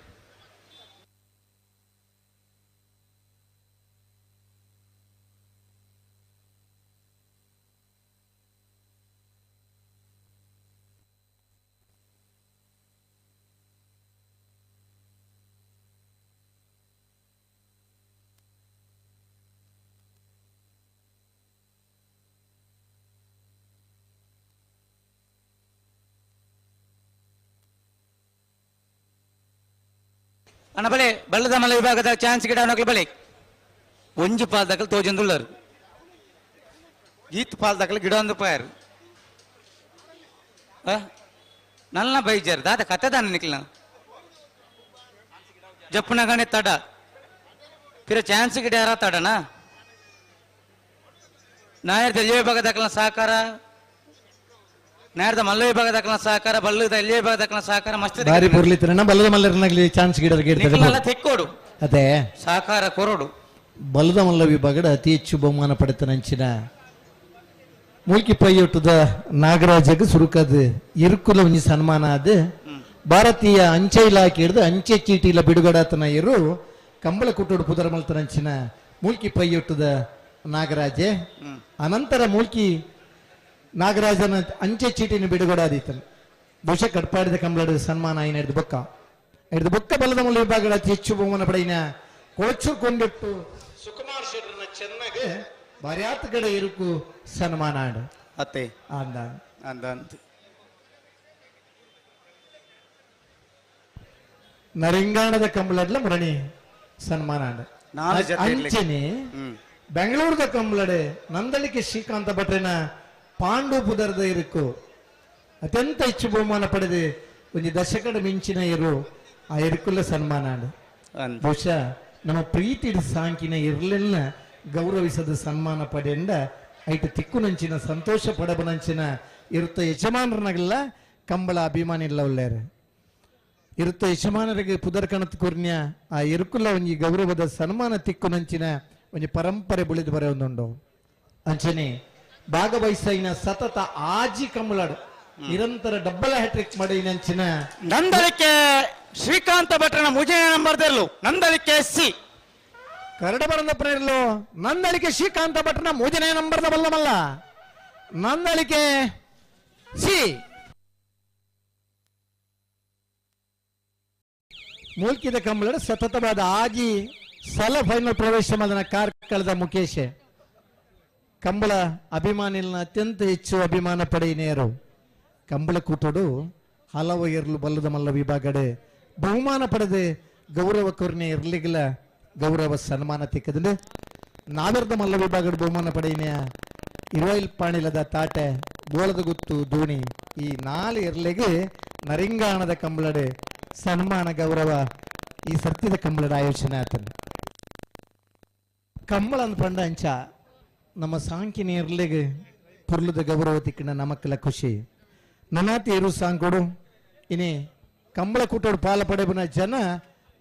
ಅಣ್ಣ ಬಳಿ ಬಳ್ಳದ ಮಲ್ಲ ವಿಭಾಗದ ಚಾನ್ಸ್ ಗಿಡ ಒಣಕಲಿ ಬಳಿ ಒಂಜು ಪಾಲ್ ದಾಖಲು ತೋಜಂದುಳ್ಳರು ಈತ್ ಪಾಲ್ ದಾಖಲು ಗಿಡ ಒಂದು ಪಾಯರು ನಲ್ಲ ಬೈಜಾರ್ ದಾದ ಕತೆ ದಾನ ನಿಕ್ಲ ಜಪ್ಪುನಗಣೆ ತಡ ಪಿರ ಚಾನ್ಸ್ ಗಿಡ ಯಾರ ತಡನಾ ನಾಯರ್ದ ಎಲ್ಲಿ ವಿಭಾಗ ದಾಖಲ ಸಹಕಾರ ನಾಯರ್ದ ಮಲ್ಲ ವಿಭಾಗ ದಾಖಲ ಸಹಕಾರ ಬಲ್ಲದ ಎಲ್ಲಿ ವಿಭಾಗ ದಾಖಲ ಸಹಕಾರ ಮಸ್ತ್ ಭಾರಿ ಪೊರ್ಲಿತ್ತರಣ್ಣ ಬಲ್ಲದ ಮಲ್ಲರನಾಗ್ಲಿ ಚಾನ್ಸ್ ಗಿಡರ್ ನಿಕ್ಲಲ್ಲ ತೆಕ್ಕೋಡು ಅದೇ ಸಹಕಾರ ಕೊರೋಡು ಬಲದ ಮಲ್ಲ ವಿಭಾಗದ ಅತಿ ಹೆಚ್ಚು ಬಹುಮಾನ ಪಡೆತನಂಚಿನ ಮೂಲ್ಕಿ ಪೈಯೊಟ್ಟದ ನಾಗರಾಜಗ್ ಸುರುಕದ್ ಇರುಕುಲ ಒಂಜಿ ಸನ್ಮಾನ ಅದು ಭಾರತೀಯ ಅಂಚೆ ಇಲಾಖೆ ಹಿಡಿದು ಅಂಚೆ ಚೀಟಿಲ ಬಿಡುಗಡಾತನ ಇರು ಕಂಬಳ ಕುಟ್ಟೋಡು ಪುದರಮಲ್ತನಂಚಿನ ಮೂಲ್ಕಿ ಪೈಯೊಟ್ಟದ ನಾಗರಾಜೆ ಅನಂತರ ಮೂಲ್ಕಿ ನಾಗರಾಜನ ಅಂಚೆ ಚೀಟಿನ ಬಿಡುಗಡೆ ಆದೀತನು ಬಹುಶಃ ಕಟ್ಪಾಡಿದ ಕಂಬಳದ ಸನ್ಮಾನ ಐನ ಹಿಡಿದು ಬೊಕ್ಕ ಹಿಡಿದು ಬೊಕ್ಕ ಬಲದ ಮಲ್ಲ ವಿಭಾಗದ ಅತಿ ಹೆಚ್ಚು ಬಹುಮಾನ ಪಡೆಯಿನ ಕೊಳಚೂರು ಕೊಂಡಿಟ್ಟು ಸುಕುಮಾರ್ ಶೆಟ್ಟರ್ನ ಚೆನ್ನಾಗಿ ಬರ್ಯಾತ ಕಡೆ ಇರುಕು ಸನ್ಮಾನ ಆಡು ಅತ್ತೆ ಅಂದ ಅಂದ ಅಂತ ನರಿಂಗಾಣದ ಕಂಬಳಡ್ಲ ಮುರಣಿ ಸನ್ಮಾನ ಆಡ ನಾಲ್ ಜೊತೆ ಇರ್ಲಿಕ್ಕೆ. ಅಂಚನೆ ಬೆಂಗಳೂರದ ಕಂಬಳಡೆ ನಂದಳಿಕೆ ಶ್ರೀಕಾಂತ ಭಟ್ರನ ಪಾಂಡು ಪುದರ್ದ ಇರುಕು ಅತ್ಯಂತ ಹೆಚ್ಚು ಬಹುಮಾನ ಪಡೆದು ಒಂಜಿ ದಶಕದ ಮಿಂಚಿನ ಎರು ಆ ಎರುಕುಲ ಸನ್ಮಾನ ಬಹುಶಃ ನಮ್ಮ ಪ್ರೀತಿಡ್ ಸಾಂಕಿನ ಇರ್ಲೆಲ್ಲ ಗೌರವಿಸದ ಸನ್ಮಾನ ಪಡೆಂಡ ಐಟ್ ತಿಕ್ಕುನಂಚಿನ ಸಂತೋಷ ಪಡಬನಂಚಿನ ಇರುತ್ತ ಯಜಮಾನರನಾಗಲ್ಲ ಕಂಬಳ ಅಭಿಮಾನಿ ಇಲ್ಲ ಉಳ್ಳೇರು ಇರುತ್ತ ಯಜಮಾನರಿಗೆ ಪುದರ್ ಕಣತ್ ಕುರ್ನ್ಯ ಆ ಎರುಕುಲ ಒಂಜಿ ಗೌರವದ ಸನ್ಮಾನ ತಿಕ್ಕುನಂಚಿನ ಒಂಜಿ ಪರಂಪರೆ ಬುಳಿದು ಬರೆ ಒಂದುಂಡು ಅಂಚನೆ ಭಾಗವಹಿಸಿನ ಸತತ ಆಜಿ ಕಂಬಳಾಡು ನಿರಂತರ ಡಬ್ಬಲ ಹ್ಯಾಟ್ರಿಕ್ ಮಾಡಿ ನಂಚಿನ ನಂದಳಿಕೆ ಶ್ರೀಕಾಂತ ಭಟ್ರನ ಮೂಜನೇ ನಂಬರ್ ದೆರ್ಲು ನಂದಳಿಕೆ ಸಿ ಕರಡ ಬರಂದಪ್ಪನ ಇರಲು ನಂದಳಿಕೆ ಶ್ರೀಕಾಂತ ಭಟ್ರನ ಮೂಜನೇ ನಂಬರ್ದ ಬಲ್ಲಮಲ್ಲ ನಂದಳಿಕೆ ಸಿ ಮೂಲ್ಕಿದ ಕಂಬಳಡು ಸತತವಾದ ಆಜಿ ಸಲ ಫೈನಲ್ ಪ್ರವೇಶ ಮಾಡಿದ ಕಾರ್ಕಳದ ಮುಖೇಶ್ ಕಂಬಳ ಅಭಿಮಾನಿಗಳನ್ನ ಅತ್ಯಂತ ಹೆಚ್ಚು ಅಭಿಮಾನ ಪಡೆಯಿನೇರು ಕಂಬಳ ಕೂಟಡು ಹಲವು ಇರಲು ಬಲ್ಲದ ಮಲ್ಲ ವಿಭಾಗಡೆ ಬಹುಮಾನ ಪಡೆದು ಗೌರವ ಕೊರ್ನೆ ಇರ್ಲಿಗಿಲ್ಲ ಗೌರವ ಸನ್ಮಾನ ತಿಕ್ಕದಲ್ಲಿ ನಾವೆರ್ದ ಮಲ್ಲ ವಿಭಾಗದ ಬಹುಮಾನ ಪಡೆಯಿನ ಇರುವೈಲ್ ಪಾಣಿಲದ ತಾಟೆ ಬೋಳದ ಗುತ್ತು ದೋಣಿ ಈ ನಾಲ್ ಇರ್ಲಿಗೆ ನರಿಂಗಾಣದ ಕಂಬಳಡೆ ಸನ್ಮಾನ ಗೌರವ ಈ ಸರ್ತಿದ ಕಂಬಳದ ಆಯೋಜನೆ ಆತನ ಕಂಬಳ ಅಂದ್ ಅಂಚ ನಮ್ಮ ಸಾಂಕಿನ ಇರ್ಲಿಗೆ ಪುರ್ಲದ ಗೌರವ ತಿಕ್ಕಣ ನಮಕ್ಕೆಲ್ಲ ಖುಷಿ ನನಾತಿ ಇರು ಸಾಂಕೊಡು ಇನಿ ಕಂಬಳ ಕೂಟೋಡು ಪಾಲ ಪಡೆಬನ ಜನ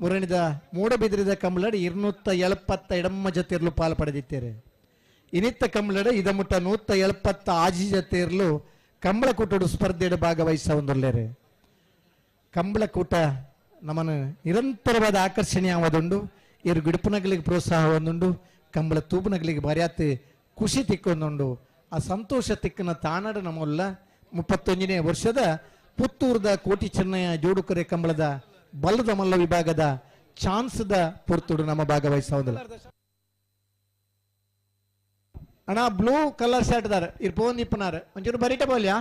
ಮುರಣಿದ ಮೂಡಬಿದ್ರಿದ ಕಂಬಳಡು 270 ಎಡಮ್ಮ ಜೊತೆ ಇರಲು ಪಾಲ ಪಡೆದಿತ್ತೇರೆ ಇನಿತ್ತ ಕಂಬಳಡು ಇದ ಮುಟ್ಟ 176 ಜೊತೆ ಇರಲು ಕಂಬಳ ಕೂಟೋಡು ಸ್ಪರ್ಧೆಡು ಭಾಗವಹಿಸ ಒಂದೊಲ್ಲೇರೆ ಕಂಬಳ ಕೂಟ ನಮ್ಮನ್ನು ನಿರಂತರವಾದ ಆಕರ್ಷಣೆ ಆವದುಂಡು ಇರು ಗಿಡಪುನಗಳಿಗೆ ಪ್ರೋತ್ಸಾಹ ಒಂದುಂಡು ಕಂಬಳ ತೂಪುನಗಳಿಗೆ ಬಾರ್ಯಾತ್ ಖುಷಿ ತಿಕ್ಕೊಂದುಂಡು ಆ ಸಂತೋಷ ತಿಕ್ಕನ ತಾನಡ ನಮ್ಮಲ್ಲ 31ನೇ ವರ್ಷದ ಪುತ್ತೂರದ ಕೋಟಿ ಚೆನ್ನಯ್ಯ ಜೋಡುಕರೆ ಕಂಬಳದ ಬಲ್ಲದ ಮಲ್ಲ ವಿಭಾಗದ ಚಾನ್ಸ್ದ ಪುರ್ತುಡು ನಮ್ಮ ಭಾಗವಹಿಸೋದಿಲ್ಲ. ಅಣ್ಣ ಬ್ಲೂ ಕಲರ್ ಶರ್ಟ್ ದಾರ ಇರ್ ಪೋನ್ ಇಪ್ಪನಾರ ಒಂಚೂರು ಬರೀಟ ಬೋಲ್ಯಾ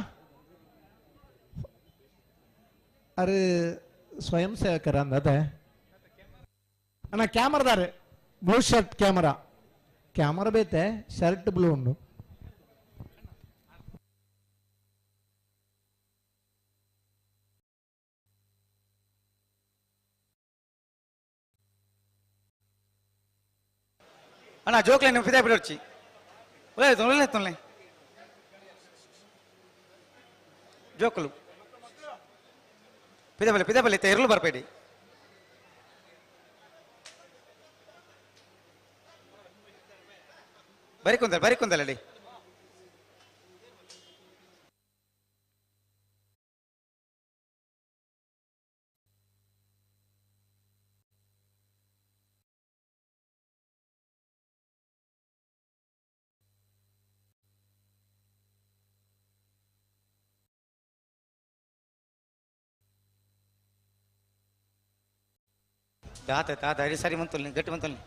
ಅರೆ ಸ್ವಯಂ ಸೇವಕರ ಅಂದದೆ ಅಣ್ಣ ಕ್ಯಾಮರಾದಾರೆ ಬ್ಲೂ ಶರ್ಟ್ ಕ್ಯಾಮರಾ ಕ್ಯಾಮರಾ ಬೇತೆ ಶರ್ಟ್ ಬ್ಲೂ ಉಂಡು. ಅಣ್ಣ ಜೋಕ್ಲೆ ನೀವು ಫಿದಾ ಬಿಡೋರ್ಚಿ ಒಳ್ಳೆ ತೊಂದರೆ ತೊಂದರೆ ಜೋಕುಲು ಪಿದಬಲೆ ಪಿದಬಲೆ ಇರಲು ಬರಬೇಡಿ. ಬರಿಕುಂದಲ್ ಬರಿಕುಂದಲಡಿ ತಾತ ತಾತ ಅಡಿ ಸರಿ ಮಂತುಲ್ನಿ ಗಟ್ಟಿ ಮಂತುಲ್ನಿ.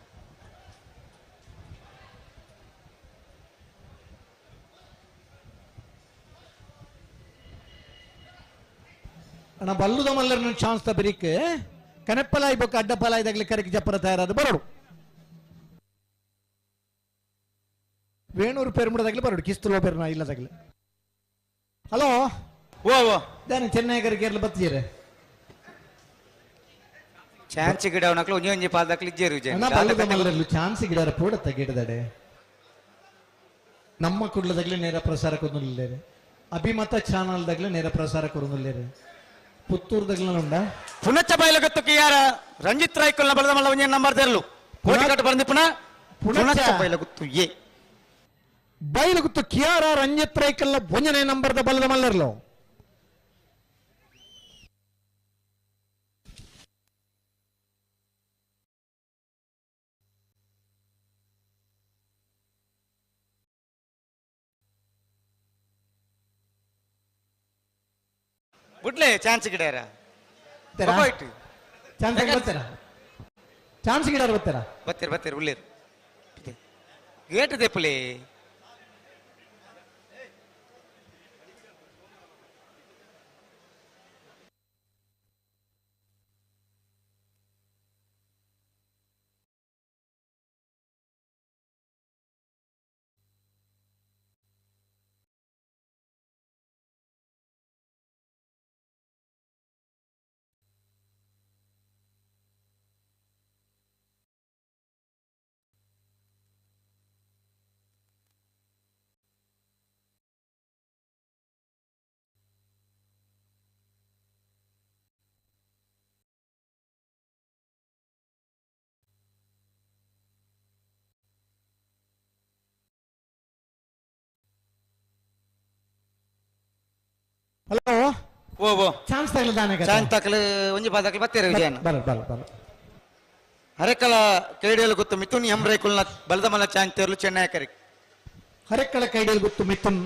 ಅಣ್ಣ ಬಲ್ಲುದ ಮಲ್ಲರನ್ನು ಚಾನ್ಸ್ ತಬರಿಕ್ ಕನೆಪ್ಪಲಾಯ್ ಬೊಕ್ಕ ಅಡ್ಡಪಲಾಯ್ದಾಗ್ಲಿ ಕರೆಕ್ ಜಪ್ಪರ ತಯಾರಾದ ಬರೋಡು ವೇಣೂರು ಪೇರ್ಮುಡದಾಗ್ಲಿ ಬರೋಡು ಕಿಸ್ತುಲೋ ಪೇರ್ನ ಇಲ್ಲದಾಗ್ಲಿ. ಹಲೋ ಓ ಓ ದಾನಿ ಚೆನ್ನೈ ಕೇರಳ ಬತ್ತೀರೆ ಚಾನ್ಸ್ ಗಿಡ ಅವನಕ್ಲು ಒಂಜಿ ಒಂಜಿ ಪಾಲ್ದಾಕ್ಲು ಇಜ್ಜೇರು ಅಣ್ಣ ಬಲ್ಲದ ಮಲ್ಲರಲ್ಲೂ ಚಾನ್ಸ್ ಗಿಡರ ಪೂಡತ್ತ ಗಿಡದಡೆ ನಮ್ಮ ಕುಡ್ಲದಾಗ್ಲಿ ನೇರ ಪ್ರಸಾರ ಕೊರೊಂದುಲ್ಲೇರೆ ಅಭಿಮತ ಚಾನಲ್ದಾಗ್ಲಿ ನೇರ ಪ್ರಸಾರ ಕೊರೊಂದುಲ್ಲೇರೆ ಪುತ್ತೂರ್ದಾಗ್ಲ ಉಂಡ ಪುನಚ್ಚ ಬಯಲಗತ್ತು ಕಿಯಾರ ರಂಜಿತ್ ರಾಯ್ಕೊಲ್ನ ಬಲದ ಮಲ್ಲ ಒಂಜಿ ನಂಬರ್ ತೆರಲು ಕೋಟಿ ಕಟ್ಟು ಬಂದಿ ಪುನಃ ಪುನಚ್ಚ ಬಯಲಗುತ್ತು ಎ ಬಯಲಗುತ್ತು ಕಿಯಾರ ರಂಜಿತ್ ರಾಯ್ಕಲ್ಲ ಒಂಜನೇ ನಂಬರ್ದ ಬಲದ ಮಲ್ಲರ್ಲು. ಬುಡ್ಲೆ ಚಾನ್ಸ್ ಗಿಡಾರ ಚಾನ್ಸ್ ಬರ್ತಾರ ಚಾನ್ಸ್ ಗಿಡಾರ ಬರ್ತಾರ ಬತ್ತೀರ್ ಬತ್ತೀರ್ ಉಳ್ಳೇರು ಗೇಟ್ ದೆಪ್ಪಲಿ. ಹಲೋ ಓ ಓ ಚಾನ್ಸ್ ತಗಲ ದಾನೆ ಚಾನ್ಸ್ ತಕಲು ಒಂಜಿ ಪಾದಕಲು ಬತ್ತೀರ ವಿಜಯನ ಬರ ಬರ ಬರ ಹರೆಕಲ ಕೈಡಿಯಲು ಗೊತ್ತು ಮಿಥುನ್ ಎಂ ರೈಕುಲ್ನ ಬಲದ ಮಲ್ಲ ಚಾನ್ಸ್ ತೇರ್ಲು ಚೆನ್ನೈ ಕರಿ. ಹರೆಕಳ ಕೈಡಿಯಲು ಗೊತ್ತು ಮಿಥುನ್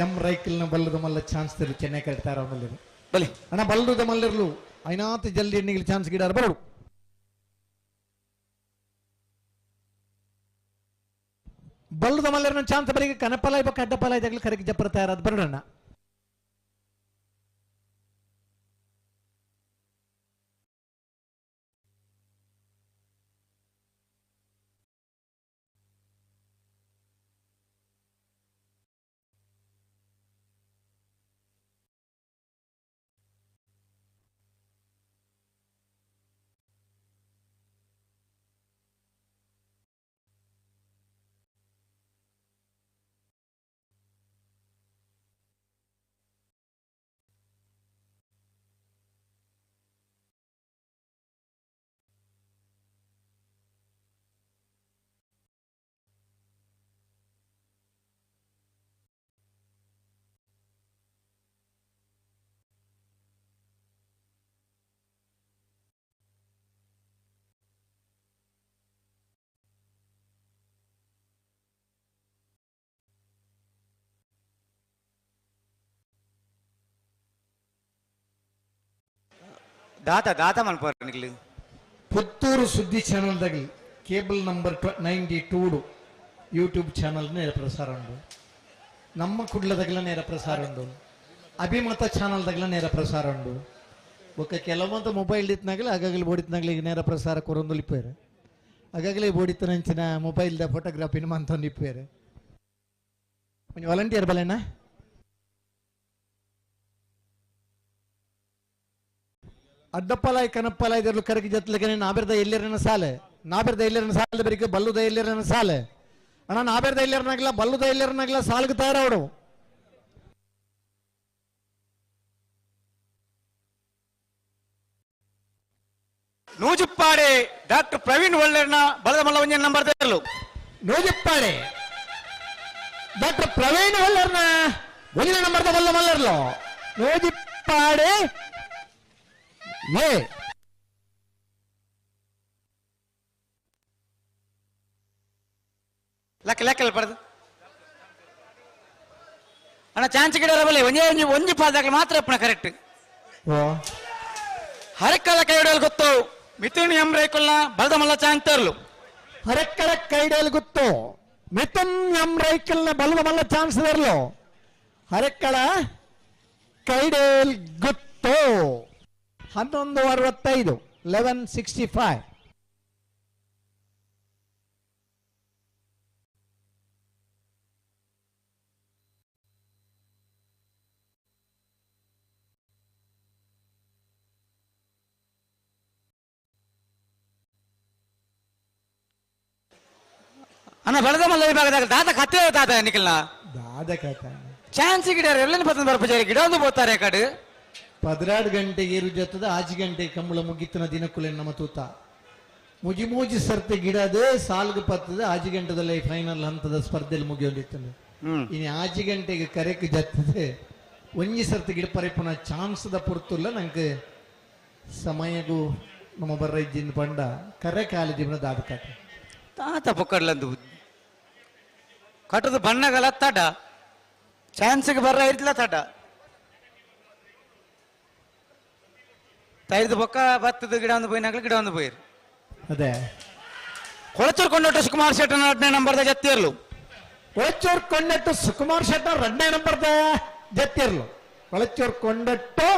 ಎಂ ರೈಕಲ್ನ ಬಲ್ಲದ ಮಲ್ಲ ಚಾನ್ಸ್ ತೇರ್ಲು ಚೆನ್ನೈ ಕರಿ ತಾರ ಮಲ್ಲಿರು. ಬಲಿ ಅಣ್ಣ ಬಲ್ಲದ ಮಲ್ಲಿರ್ಲು ಐನಾತ್ ಜಲ್ದಿ ಎಣ್ಣಿಗೆ ಚಾನ್ಸ್ ಗಿಡಾರ ಬರಡು. ಬಲ್ಲದ ಮಲ್ಲರನ ಚಾನ್ಸ್ ಬರಿಗೆ ಕನಪಲ ಇಬ್ಬ ಕಡ್ಡಪಲ ಇದಾಗಲಿ ಕರೆಗೆ ಜಪ್ಪರ ತಯಾರಾದ ಬರಡಣ್ಣ. ದಾತ ದಾತ ಮನ್ಪೋರ್ ನಿಕ್ಲು. ಪುತ್ತೂರು ಸುದ್ದಿ ಚಾನಲ್ದಾಗ ಕೇಬಲ್ ನಂಬರ್ 92 ಯೂಟ್ಯೂಬ್ ಚಾನಲ್ ನೇರ ಪ್ರಸಾರ ಉಂಡು. ನಮ್ಮ ಕುಡ್ಲದಾಗಲ ನೇರ ಪ್ರಸಾರ ಉಂಡು. ಅಭಿಮತ ಚಾನಲ್ದಾಗಲ ನೇರ ಪ್ರಸಾರ ಉಂಡು. ಬೊಕ್ಕ ಕೆಲವೊಂದು ಮೊಬೈಲ್ ಇತ್ನಾಗಲೇ ಆಗಾಗಲೇ ಬೋಡಿತ್ನಾಗಲೇ ಈಗ ನೇರ ಪ್ರಸಾರ ಕೊರೊಂದು ಇಪ್ಪೇರು. ಆಗಾಗಲೇ ಬೋಡಿತ್ತನಂಚಿನ ಮೊಬೈಲ್ದ ಫೋಟೋಗ್ರಾಫಿನ ಮಂತೊಂದು ಇಪ್ಪೇರು. ಒಂಜಿ ವಾಲಂಟಿಯರ್ ಬಲೇನಾ? ಅಡ್ಡಪ್ಪಲಾಯ್ ಕನಪ್ಪಲಾಯ್ ಇದರಲು ಕರಗಿ ಜತ್ಲಗನೆ ನಾಬೆರ್ದ ಎಲ್ಲರನ ಸಾಲೆ ನಾಬೆರ್ದ ಎಲ್ಲರನ ಸಾಲ ಬರಿಕೆ ಬಲ್ಲುದ ಎಲ್ಲರನ ಸಾಲೆ ಅಣ್ಣ ನಾಬೆರ್ದ ಎಲ್ಲರನಾಗಲ್ಲ ಬಲ್ಲುದ ಎಲ್ಲರನಾಗಲ್ಲ ಸಾಲ್ಗೆ ತಯಾರವಡು. ನೂಜುಪ್ಪಾಡೆ ಡಾಕ್ಟರ್ ಪ್ರವೀಣ್ ಒಳ್ಳೆರ್ನ ಬಲದ ಮಲ್ಲ ಒಂಜಿ ನಂಬರ್ ತೇರ್ಲು. ನೂಜುಪ್ಪಾಡೆ ಡಾಕ್ಟರ್ ಪ್ರವೀಣ್ ಒಳ್ಳೆರ್ನ ಒಂದಿನ ನಂಬರ್ದ ಬಲ್ಲ ಮಲ್ಲರ್ಲು ನೂಜುಪ್ಪಾಡೆ ಏ ಲೆಕ್ಕ ಲೆಕ್ಕ ಪಡೆದು ಅಣ್ಣ ಚಾನ್ಸ್ ಗಿಡ ಬಲೆ ಒಂಜೇ ಒಂಜಿ ಒಂಜಿ ಪಾದಾಗಲಿ ಮಾತ್ರ ಅಪ್ಪಣ ಕರೆಕ್ಟ್. ಹರಕಳ ಕೈಡಲ್ ಗೊತ್ತು ಮಿಥುನ್ ಎಂ ರೈಕುಲ್ನ ಬಲದ ಮಲ್ಲ ಚಾನ್ಸ್ ತೇರ್ಲು. ಹರಕಳ ಕೈಡಲ್ ಗೊತ್ತು ಮಿಥುನ್ ಎಂ ರೈಕಲ್ನ ಬಲದ ಮಲ್ಲ ಚಾನ್ಸ್ ತೇರ್ಲು. ಹರಕಳ ಕೈಡೇಲ್ ಗೊತ್ತು 11:65 11:65. ಅಣ್ಣ ಬಲದ ಮಲ್ಲ ವಿಭಾಗದಾಗ ದಾದ ಕತ್ತೆ ದಾದ ನಿಖಲ್ನ ದಾದ ಕತೆ ಚಾನ್ಸ್ ಗಿಡ ಎಲ್ಲನ ಬತ್ತನ ಬರ್ಪಜಾರಿ ಗಿಡ ಒಂದು ಬೋತಾರೆ ಕಡೆ. 12 ಗಂಟೆಗೆ ಇರು ಜೊತದ 5 ಗಂಟೆಗೆ ಕಂಬಳ ಮುಗಿತನ ದಿನಕ್ಕುಲೆ ನಮ್ಮ ತೂತ ಮುಜಿ ಮೂಜಿ ಸರ್ತಿ ಗಿಡದೆ ಸಾಲ್ಗು ಪತ್ತದ 5 ಗಂಟೆದಲ್ಲಿ ಫೈನಲ್ ಹಂತದ ಸ್ಪರ್ಧೆಯಲ್ಲಿ ಮುಗಿಯೊಂದಿತ್ತು. ಇನ್ನು 5 ಗಂಟೆಗೆ ಕರೆಕ್ ಜತ್ತದೆ ಒಂಜಿ ಸರ್ತಿ ಗಿಡ ಪರಿಪುನ ಚಾನ್ಸ್ದ ಪುರ್ತುಲ್ಲ ನಂಗೆ ಸಮಯಗೂ ನಮ್ಮ ಬರ್ರ ಇಜ್ಜಿಂದ ಪಂಡ ಕರೆ ಕಾಲ ಜೀವನ ದಾದಕಾತ ತಾತ ಪೊಕ್ಕಡ್ಲಂದು ಕಟ್ಟದ ಬಣ್ಣಗಲ ತಡ ಚಾನ್ಸ್ಗೆ ಬರ್ರ ಇರ್ತಿಲ್ಲ ತಡ ತೈದು ಬೊಕ್ಕ ಬತ್ತದ ಗಿಡ ಒಂದು ಪೋಯಿನಾಗಲಿ ಗಿಡ ಒಂದು ಪೋಯಿರು. ಅದೇ ಕೊಳಚೂರು ಕೊಂಡಟ್ಟು ಸುಕುಮಾರ್ ಶೆಟ್ಟನ 2ನೇ ನಂಬರ್ದ ಜತ್ತಿರ್ಲು. ಕೊಳಚೂರು ಕೊಂಡಟ್ಟು ಸುಕುಮಾರ್ ಶೆಟ್ಟ 2ನೇ ನಂಬರ್ದ ಜತ್ತಿರ್ಲು. ಕೊಳಚೂರು ಕೊಂಡಟ್ಟು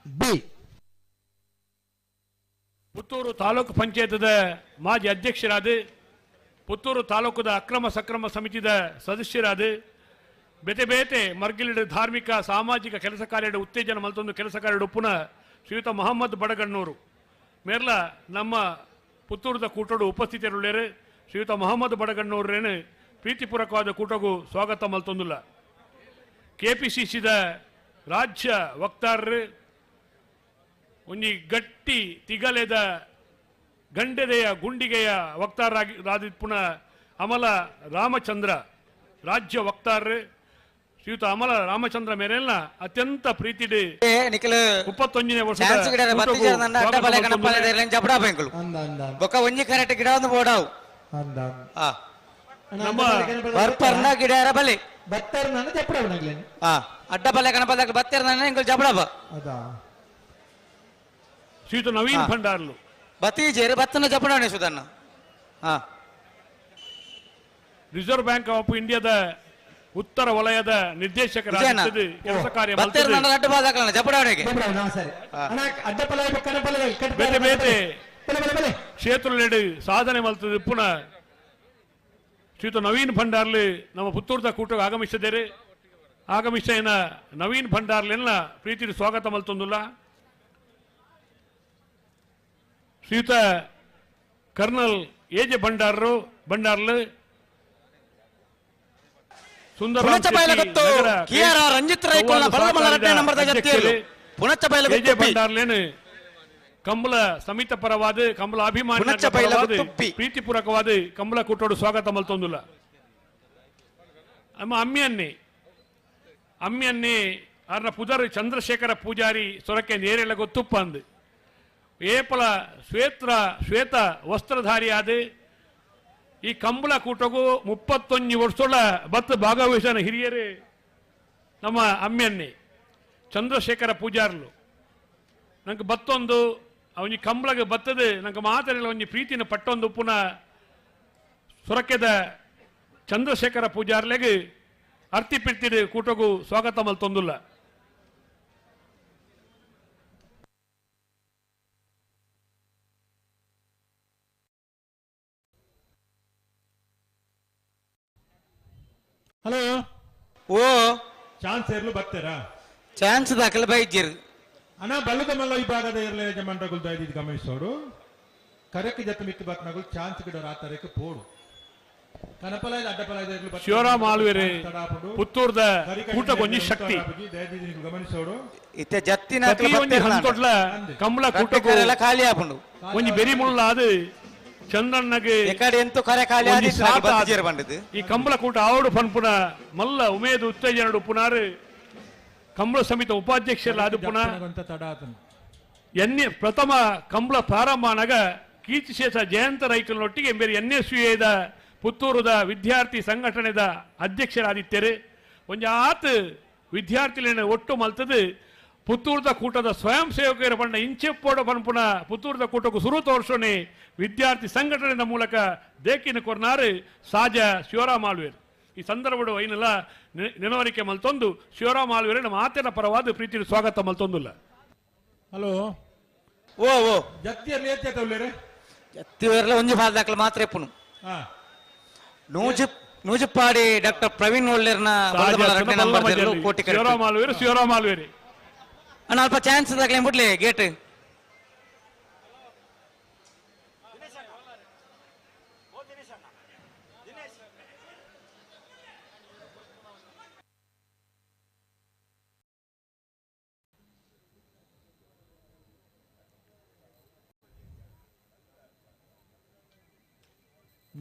ಬಿ. ಪುತ್ತೂರು ತಾಲೂಕು ಪಂಚಾಯತ್ದ ಮಾಜಿ ಅಧ್ಯಕ್ಷರಾದ ಪುತ್ತೂರು ತಾಲೂಕುದ ಅಕ್ರಮ ಸಕ್ರಮ ಸಮಿತಿದ ಸದಸ್ಯರಾದ ಬೇತೆ ಬೇತೆ ಮರ್ಗಿಲಿಡ ಧಾರ್ಮಿಕ ಸಾಮಾಜಿಕ ಕೆಲಸ ಕಾರ್ಯದ ಉತ್ತೇಜನ ಮಲ್ತೊಂದು ಕೆಲಸ ಕಾರ್ಯದ ಉಪ್ಪುನ ಶ್ರೀಯುತ ಮೊಹಮ್ಮದ್ ಬಡಗಣ್ಣೂರು ಮೇರ್ಲ ನಮ್ಮ ಪುತ್ತೂರದ ಕೂಟಡು ಉಪಸ್ಥಿತರುಳ್ಳೇರು. ಶ್ರೀಯುತ ಮೊಹಮ್ಮದ್ ಬಡಗಣ್ಣೂರೇನು ಪ್ರೀತಿಪೂರ್ವಕವಾದ ಕೂಟಗೂ ಸ್ವಾಗತ ಮಲ್ತೊಂದುಲ್ಲ. ಕೆಪಿಸಿಸಿದ ರಾಜ್ಯ ವಕ್ತಾರರು ಒಂಜಿ ಗಟ್ಟಿ ತಿಗಲೆದ ಗಂಡೆದೆಯ ಗುಂಡಿಗೆಯ ವಕ್ತಾರರಾಗಿ ರಾದಿಪುನ ಅಮಲ ರಾಮಚಂದ್ರ ರಾಜ್ಯ ವಕ್ತಾರರು ಶ್ರೀಯುತ ಅಮಲ ರಾಮಚಂದ್ರ ಮೇರೆಲ್ಲ ಅತ್ಯಂತ ಪ್ರೀತಿಡಿ 31ನೇ ವರ್ಷದ ಬೊಕ್ಕ ಒಂಜಿ ಕರೆಕ್ಟ್ ಗಿಡ ಒಂದು ಬೋಡಾವು ನಮ್ಮ ಬರ್ಪರ್ನ ಗಿಡ ಬಲೆ ಬತ್ತರ್ನ ಜಪ್ಪಡಾವು ಅಡ್ಡ ಬಲೆ ಗಣಪದ ಬತ್ತರ್ನ ಎಂಕುಲು ಜಪಡಾವ ಶ್ರೀಯುತ ನವೀನ್ ಭಂಡಾರ್ಲು ಬತ್ತೀಜೇರು ಬತ್ತನ ಜಪಡಾವಣೆ ಸುಧನ್ನ. ರಿಸರ್ವ್ ಬ್ಯಾಂಕ್ ಆಫ್ ಇಂಡಿಯಾದ ಉತ್ತರ ವಲಯದ ನಿರ್ದೇಶಕರಾಗಿದ್ದು ಕೆಲಸ ಕಾರ್ಯ ಬೇತೆ ಬೇತೆ ಕ್ಷೇತ್ರಲೆಡು ಸಾಧನೆ ಮಲ್ತದೆ. ಪುನಃ ಶ್ರೀಯುತ ನವೀನ್ ಭಂಡಾರ್ಲಿ ನಮ್ಮ ಪುತ್ತೂರ್ದ ಕೂಟಕ್ಕೆ ಆಗಮಿಸಿದ್ದಾರೆ. ಆಗಮಿಸಿನ ನವೀನ್ ಭಂಡಾರ್ಲೆಲ್ಲ ಪ್ರೀತಿ ಸ್ವಾಗತ ಮಲ್ತೊಂದುಲ್ಲ. ಶ್ರೀಯುತ ಕರ್ನಲ್ ಎ ಜೆ ಭಂಡಾರರು ಭಂಡಾರ್ಲು ಸುಂದರ ಭಂಡಾರ್ಲೇನು ಕಂಬಳ ಸಮಿತ ಪರವಾದ ಕಂಬಳ ಅಭಿಮಾನಿ ಪ್ರೀತಿಪೂರ್ವಕವಾದ ಕಂಬಳ ಕೂಟೋಡು ಸ್ವಾಗತ ಮಲ್ತೊಂದುಲ್ಲ. ನಮ್ಮ ಅಮ್ಮಿಯನ್ನೇ ಅಮ್ಮಿಯನ್ನೇ ಅರ್ನ ಪುದರ್ ಚಂದ್ರಶೇಖರ ಪೂಜಾರಿ ಸೊರಕೆ ನೇರೆಲ್ಲ ಗೊತ್ತುಪ್ಪ ಅಂದು ಏಪಲ ಶ್ವೇತ ವಸ್ತ್ರಧಾರಿಯಾದ ಈ ಕಂಬಳ ಕೂಟಗೂ 31 ವರ್ಷಗಳ ಬತ್ತು ಭಾಗವಹಿಸನ ಹಿರಿಯರೇ ನಮ್ಮ ಅಮ್ಮಿಯನ್ನೇ ಚಂದ್ರಶೇಖರ ಪೂಜಾರ್ಲು. ನಂಗೆ ಬತ್ತೊಂದು ಅವನಿಗೆ ಕಂಬಳಗೆ ಬತ್ತದೆ ನಂಗೆ ಮಾತಾಡಲ್ಲ ಒಂಜಿ ಪ್ರೀತಿನ ಪಟ್ಟೊಂದು ಪುನಃ ಸೊರಕೆದ ಚಂದ್ರಶೇಖರ ಪೂಜಾರ್ಲೆಗೆ ಅರ್ತಿ ಪಿರ್ತಿಡು ಕೂಟಗೂ ಸ್ವಾಗತ ಮಲ್ತೊಂದುಲ್ಲ. ಹಲೋ ಓ ಚಾನ್ಸ್ ಇರ್ಲು ಬರ್ತೀರಾ? ಚಾನ್ಸ್ ದಾಖಲೆ ಬೈಜಿರು ಅಣ್ಣ ಬಲ್ಲದ ಮಲ್ಲ ವಿಭಾಗದ ಇರಲಿ ಯಜಮಾನ್ರಗುಲ್ ದಯದಿದ್ದು ಗಮನಿಸೋಡು ಕರೆಕ್ ಜೊತೆ ಮಿತ್ತು ಬತ್ನಗುಲ್ ಚಾನ್ಸ್ ಗಿಡ ರಾತರಕ್ಕೆ ಪೋಡು ಕನಪಲಾಯ್ದ ಅಡ್ಡಪಲಾಯ್ದ ಇರ್ಲು ಶಿವರಾಮ್ ಆಳ್ವೇರೆ ಪುತ್ತೂರ್ದ ಕೂಟಗೊಂಜಿ ಶಕ್ತಿ ದಯದಿದ್ದು ಗಮನಿಸೋಡು ಇತ್ತೆ ಜತ್ತಿನ ಹಂತೊಟ್ಲ ಕಂಬಳ ಕೂಟಕ್ಕೂ ಖಾಲಿ ಆಪುಂಡು ಒಂಜಿ ಬೆರಿ ಮುಳ್ಳ ಅದು ಚಂದ್ರಣ್ಣಗೆ ಎಂತೂ ಕರೆ ಖಾಲಿ ಆದಿ ಈ ಕಂಬಳ ಕೂಟ ಆವಡು ಪನ್ಪುನ ಮಲ್ಲ ಉಮೇದು ಉತ್ತೇಜನಡು ಪುನಾರು ಕಂಬಳ ಸಮಿತಿ ಉಪಾಧ್ಯಕ್ಷರಾದ ಪುನಃ ಎನ್ಎ ಪ್ರಥಮ ಕಂಬಳ ಪ್ರಾರಂಭನಾಗ ಕೀರ್ತಿಶೇಷ ಜಯಂತ ರೈಕಲ್ನೊಟ್ಟಿಗೆ ಬೇರೆ ಎನ್ ಎಸ್ you ಎದ ಪುತ್ತೂರುದ ವಿದ್ಯಾರ್ಥಿ ಸಂಘಟನೆದ ಅಧ್ಯಕ್ಷರಾದಿತ್ಯರು. ಒಂಜಿ ಆತ್ ವಿದ್ಯಾರ್ಥಿಗಳನ್ನ ಒಟ್ಟು ಮಲ್ತದು ಪುತ್ತೂರ್ದ ಕೂಟದ ಸ್ವಯಂ ಸೇವಕರ ಬಣ್ಣ ಇಂಚೆಪ್ಪೋಡ ಪನ್ಪುನ ಪುತ್ತೂರ್ದ ಕೂಟಕ್ಕೂ ಸುರು ತೋರ್ಸೋಣೆ ವಿದ್ಯಾರ್ಥಿ ಸಂಘಟನೆಯ ಮೂಲಕ ದೇಕಿನ ಕೊರ್ನಾರು ಸಾಜ ಶಿವರಾಮ್ ಆಳ್ವೇರ್. ಈ ಸಂದರ್ಭಡು ಐನೆಲ್ಲ ನೆನವರಿಕೆ ಮಲ್ತೊಂದು ಶಿವರಾಮ್ ಆಳ್ವೇರ ನಮ್ಮ ಆತನ ಪರವಾದ ಪ್ರೀತಿ ಸ್ವಾಗತ ಮಲ್ತೊಂದುಲ್ಲ. ಹಲೋ ಓ ಓ ಜತ್ತಿಯಲ್ಲಿ ಜತ್ತಿಯರ್ಲ ಒಂಜಿ ಬಾಲ್ದಾಕಲ ಮಾತ್ರ ಎಪ್ಪುನು ನೂಜಿಪ್ಪಾಡಿ ಡಾಕ್ಟರ್ ಪ್ರವೀಣ್ ಒಳ್ಳೆರ್ನ ಕೋಟಿ ಶಿವರಾಮ್ ಆಳ್ವೇರು ಶಿವರಾಮ್ ಆಳ್ವೇರಿ ಅಣ್ಣ ಅಲ್ಪ ಚಾನ್ಸ್ ದಾಖಲೆ ಬಿಡ್ಲಿ ಗೇಟ್.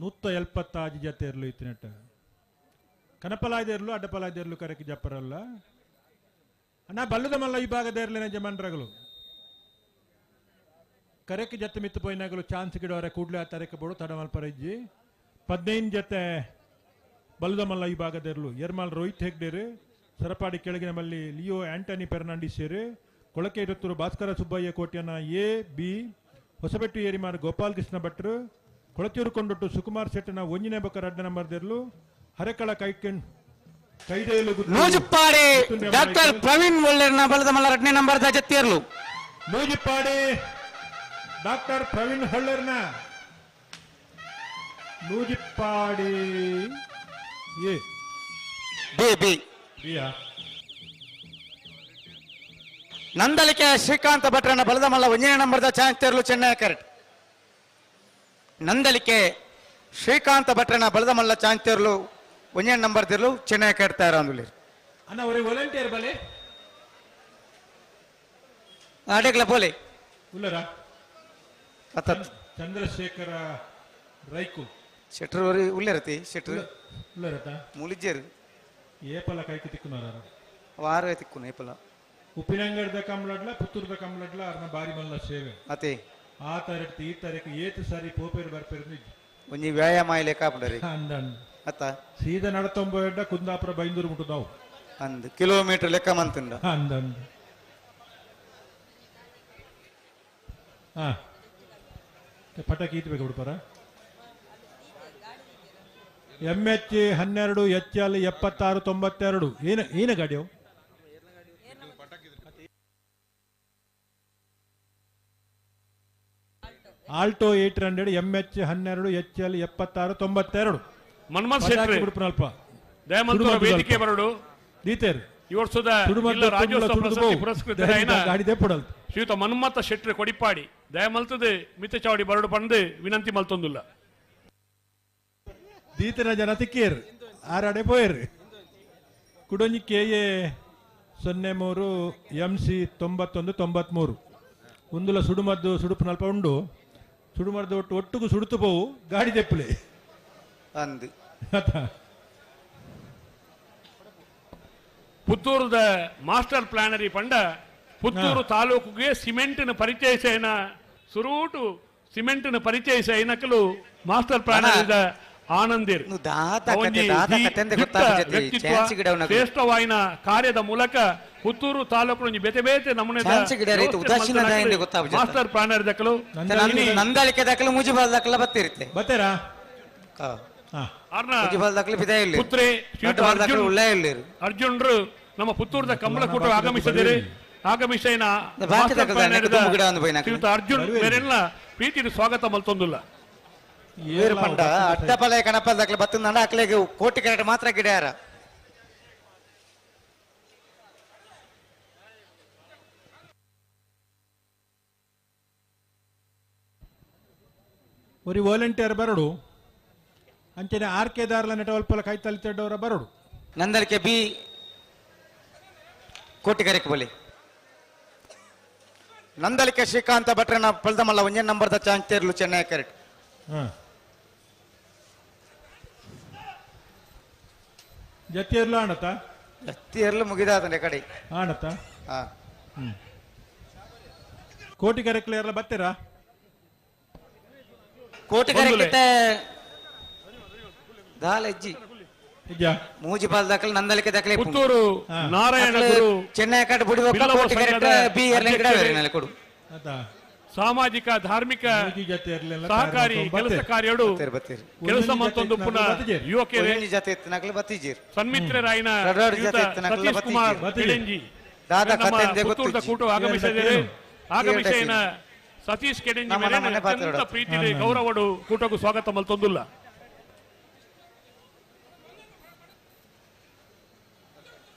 ನೂತ್ತ ಎಲ್ಪತ್ತಾಜಿ ಜತೆ ಇರಲು ಇತ್ತಿನಟ್ಟ ಕನಪಲಾಯ್ದ ಇರಲು ಅಡ್ಡಪಲಾಯ್ದ ಇರಲು ಕರೆಕ್ ಜಪ್ಪರಲ್ಲ ಅಣ್ಣ ಬಲ್ಲದ ಮಲ್ಲ ವಿಭಾಗದ ಇರಲಿನ ಜಮನ್ರಗಳು ಕರೆಕ್ ಜತೆ ಮಿತ್ತು ಪೋಯಿನಾಗಲು ಚಾನ್ಸ್ ಗಿಡವರೆ ಕೂಡಲೇ ಆ ತರಕ್ಕೆ ಬೋಡು ತಡಮಲ್ಪರಜ್ಜಿ 15 ಜತೆ ಬಲ್ಲದ ಮಲ್ಲ ವಿಭಾಗದ ಇರಲು ಎರ್ಮಾಲ್ ರೋಹಿತ್ ಹೆಗ್ಡೇರು ಸರಪಾಡಿ ಕೆಳಗಿನ ಮಲ್ಲಿ ಲಿಯೋ ಆಂಟನಿ ಫೆರ್ನಾಂಡಿಸೇರು ಕೊಳಕೆ ಇರುತ್ತೂರು ಭಾಸ್ಕರ ಸುಬ್ಬಯ್ಯ ಕೋಟ್ಯನ ಎ ಬಿ ಹೊಸಬೆಟ್ಟು ಏರಿಮಾರು ಗೋಪಾಲಕೃಷ್ಣ ಭಟ್ರು ಕೊಳಚೂರು ಕೊಂಡೊಟ್ಟು ಸುಕುಮಾರ್ ಶೆಟ್ಟನ ಒಂಜಿನೇ ಬೊಕ್ಕ ರಡ್ಡ ನಂಬರ್ ದೆರ್ಲು ಹರೆಕಳ ಕೈಕೆಣ್ ಕೈದೇಲು ನೂಜುಪ್ಪಾಡಿ ಡಾಕ್ಟರ್ ಪ್ರವೀಣ್ ಒಳ್ಳೆರ್ನ ಬಲದ ಮಲ್ಲ ರಡ್ನೇ ನಂಬರ್ the ಜತ್ತಿಯರ್ಲು. ನೂಜಿಪ್ಪಾಡಿ ಡಾಕ್ಟರ್ ಪ್ರವೀಣ್ ಹೊಳ್ಳೆರ್ನ ನೂಜಿಪ್ಪಾಡಿ ಎ ಬಿ ಬಿ ಬಿಯಾ ನಂದಲಿಕೆ ಶ್ರೀಕಾಂತ ಭಟ್ರನ ಬಲದ ಮಲ್ಲ ಒಂಜನೇ ನಂಬರ್ the chance ತೆರಲು ಚೆನ್ನೈ ಕರೆಕ್ಟ್. ನಂದಲಿಕೆ ಶ್ರೀಕಾಂತ ಭಟ್ರನ ಬಲದ ಮಲ್ಲ ಚಾನ್ಸ್ ತೆರಲು ಒಂಜನೇ ನಂಬರ್ ತಿರ್ಲು ಚೆನ್ನೈ ಕಟ್ತಾ ಇರೋ ಅಣ್ಣ ಅವ್ರಿಗೆ ವಾಲಂಟಿಯರ್ ಬಲೆ ಅಡೇಕ್ಲ ಪೋಲೆ ಉಲ್ಲರ ಚಂದ್ರಶೇಖರ ರೈಕು ಶೆಟ್ರು ಉಲ್ಲೇರತಿ ಶೆಟ್ರು ಉಲ್ಲರತ ಮುಲಿಜೇರು. ಏಪಲ ಕೈಕ್ ತಿಕ್ಕುನಾರ ವಾರ ತಿಕ್ಕುನ ಏಪಲ ಉಪ್ಪಿನಂಗಡದ ಕಂಬಳಡ್ಲ ಪುತ್ತೂರ್ದ ಕಂಬಳಡ್ಲ ಅರ್ನ ಬಾರಿ ಮಲ್ಲ ಸೇವೆ ಅತೆ ಆ ತಾರೀಕು ಈ ತಾರೀಕು ಏತು ಸಾರಿ ಪೋಪೇರು ಬರ್ಪೇರು ಒಂಜಿ ವ್ಯಾಯಾಮ ಲೆಕ್ಕ ಹಾಪುಂಡರಿ ಅಂದನ್ ಅತ್ತ ಸೀದಾ ನಡತೊಂಬ ಕುಂದಾಪುರ ಬೈಂದೂರು ಮುಟ್ಟುದಾವು ಅಂದ್ ಕಿಲೋಮೀಟರ್ ಲೆಕ್ಕ ಮಂತುಂಡ ಅಂದನ್ ಹಾ ಪಟಾಕಿ ಈತ್ಬೇಕು ಬಿಡ್ಪಾರ MH 12 HL 76 92 ಏನ ಏನ ಗಾಡಿ ಅವು Alto 800 MH 12 HL 76 92 Manmath Shetty ಅಲ್ಪ ದಯಮಂತೂರ ವೇದಿಕೆ ಬರಡು ದೀತೇರು ಈ ವರ್ಷದ ಜಿಲ್ಲಾ ರಾಜ್ಯೋತ್ಸವ ಪ್ರಶಸ್ತಿ ಪುರಸ್ಕೃತರಾಯಿನ ಶ್ರೀಯುತ ಮನ್ಮಥ ಶೆಟ್ಟಿ ಕೊಡಿಪಾಡಿ ದಯಮಲ್ತದೆ ಮಿತಚಾವಡಿ ಬರಡು ಪಂದು ವಿನಂತಿ ಮಲ್ತೊಂದುಲ್ಲ ದೀತನ ಜನ ತಿಕ್ಕೇರು ಆರಾಡೆ ಪೋಯರು ಕುಡೊಂಜಿ KA 03 MC 91 93 ಉಂದುಲ ಸುಡುಮದ್ದು ಸುಡುಪುನಲ್ಪ ಉಂಡು ಸುಡುಮದ್ದು ಒಟ್ಟು ಒಟ್ಟುಗು ಸುಡುತು ಪೋವು ಗಾಡಿ ತೆಪ್ಪುಲೆ ಅಂದು ಪುತ್ತೂರುದ ಮಾಸ್ಟರ್ ಪ್ಲಾನರಿ ಪಂಡ ಪುತ್ತೂರು ತಾಲೂಕುಗೆ ಸಿಮೆಂಟಿನ ಪರಿಚಯ ಸುರೂಟು ಸಿಮೆಂಟಿನ ಪರಿಚಯ ಐನಕಲು ಮಾಸ್ಟರ್ ಪ್ಲಾನರಿದ ಆನಂದಿರ್ ಶ್ರೇಷ್ಠವಾಯಿನ ಕಾರ್ಯದ ಮೂಲಕ ಪುತ್ತೂರು ತಾಲೂಕು ಬೇತೆ ಬೇತೆ ನಮೂನೆ ಮಾಸ್ಟರ್ ಪ್ಲಾನರ್ ದಕ್ಕಲು ನಂದಾಳಿಕೆ ದಾಖಲು ಮುಜಿಬಾಲ್ ದಾಖಲ ಬತ್ತಿರುತ್ತೆ ಬತ್ತೀರಾ ಪುತ್ರೆ ಅರ್ಜುನ್ರು ನಮ್ಮ ಪುತ್ತೂರದ ಕಂಬಳಕೂಟ ಆಗಮಿಸಿದರೆ ಆಗಮಿಸೈನ ಅರ್ಜುನ್ ಬೇರೆಲ್ಲ ಪ್ರೀತಿ ಸ್ವಾಗತ ಮಲ್ತೊಂದುಲ್ಲ ಪಂಡ ಅಡ್ಡಪಲೆ ಕಣಪಲ್ ದಾಖಲೆ ಬತ್ತಂದ ಅಕ್ಲೆಗೆ ಕೋಟಿ ಕರೆಕ್ಟ್ ಮಾತ್ರ ಗಿಡಯಾರ ಒರಿ ವಾಲಂಟಿಯರ್ ಬರಡು ಅಂಚನೆ ಆರ್ ಕೆ ದಾರ್ಲ ನೆಟವಲ್ಪಲ ಕೈ ತಲಿತಡ್ಡವರ ಬರಡು ನಂದಳಿಕೆ ಬಿ ಕೋಟಿಗರೆಕ್ ಬಲಿ ನಂದಳಿಕೆ ಶ್ರೀಕಾಂತ ಭಟ್ರನ ಪಲ್ದಮಲ್ಲ ಒಂಜೇ ನಂಬರ್ದ ಚಾನ್ಸ್ ತೇರ್ಲು ಚೆನ್ನೈ ಕರೆಕ್ಟ್ ಜತ್ತಿಯರ್ಲು ಆಣತ ಜತ್ತಿಯರ್ಲು ಮುಗಿದಾತಂಡೆ ಕಡೆ ಆಣತ ಕೋಟಿ ಕರೆಕ್ಲೆ ಬತ್ತೀರಾ ಕೋಟಿ ಕರೆಕ್ಕಿತ್ತೆ ದಾಲ ಅಜ್ಜಿ ಮೂಜಿ ಪಾಲ್ ದಾಖಲೆ ನಂದಳಿಕೆ ದಾಖಲೆ ಪುತ್ತೂರು ನಾರಾಯಣ ಗುರು ಚೆನ್ನೈ ಕಡೆ ಬುಡಿಬೇಕು ಕೋಟಿ ಕರೆಕ್ಟ್ ಬಿ ಎರ್ಲಿಂಗ್ ಗಿಡ ಕೊಡು ಸಾಮಾಜಿಕ ಧಾರ್ಮಿಕ ಸಹಕಾರಿ ಕೆಲಸ ಕಾರ್ಯಡು ಕೆಲಸ ಮತ್ತೊಂದು ಪುನಃ ಯುವಕರೇ ಸನ್ಮಿತ್ರರಾಯಿನ ಸತೀಶ್ ಕುಮಾರ್ ಕೆಡೆಂಜಿ ಪುತ್ತೂರದ ಕೂಟ ಆಗಮಿಸಿದರೆ ಆಗಮಿಸಿನ ಸತೀಶ್ ಕೆಡೆಂಜಿ ಮೇಲೆ ಅತ್ಯಂತ ಪ್ರೀತಿ ಗೌರವಡು ಕೂಟಕ್ಕೂ ಸ್ವಾಗತ ಮಲ್ತೊಂದುಲ್ಲ.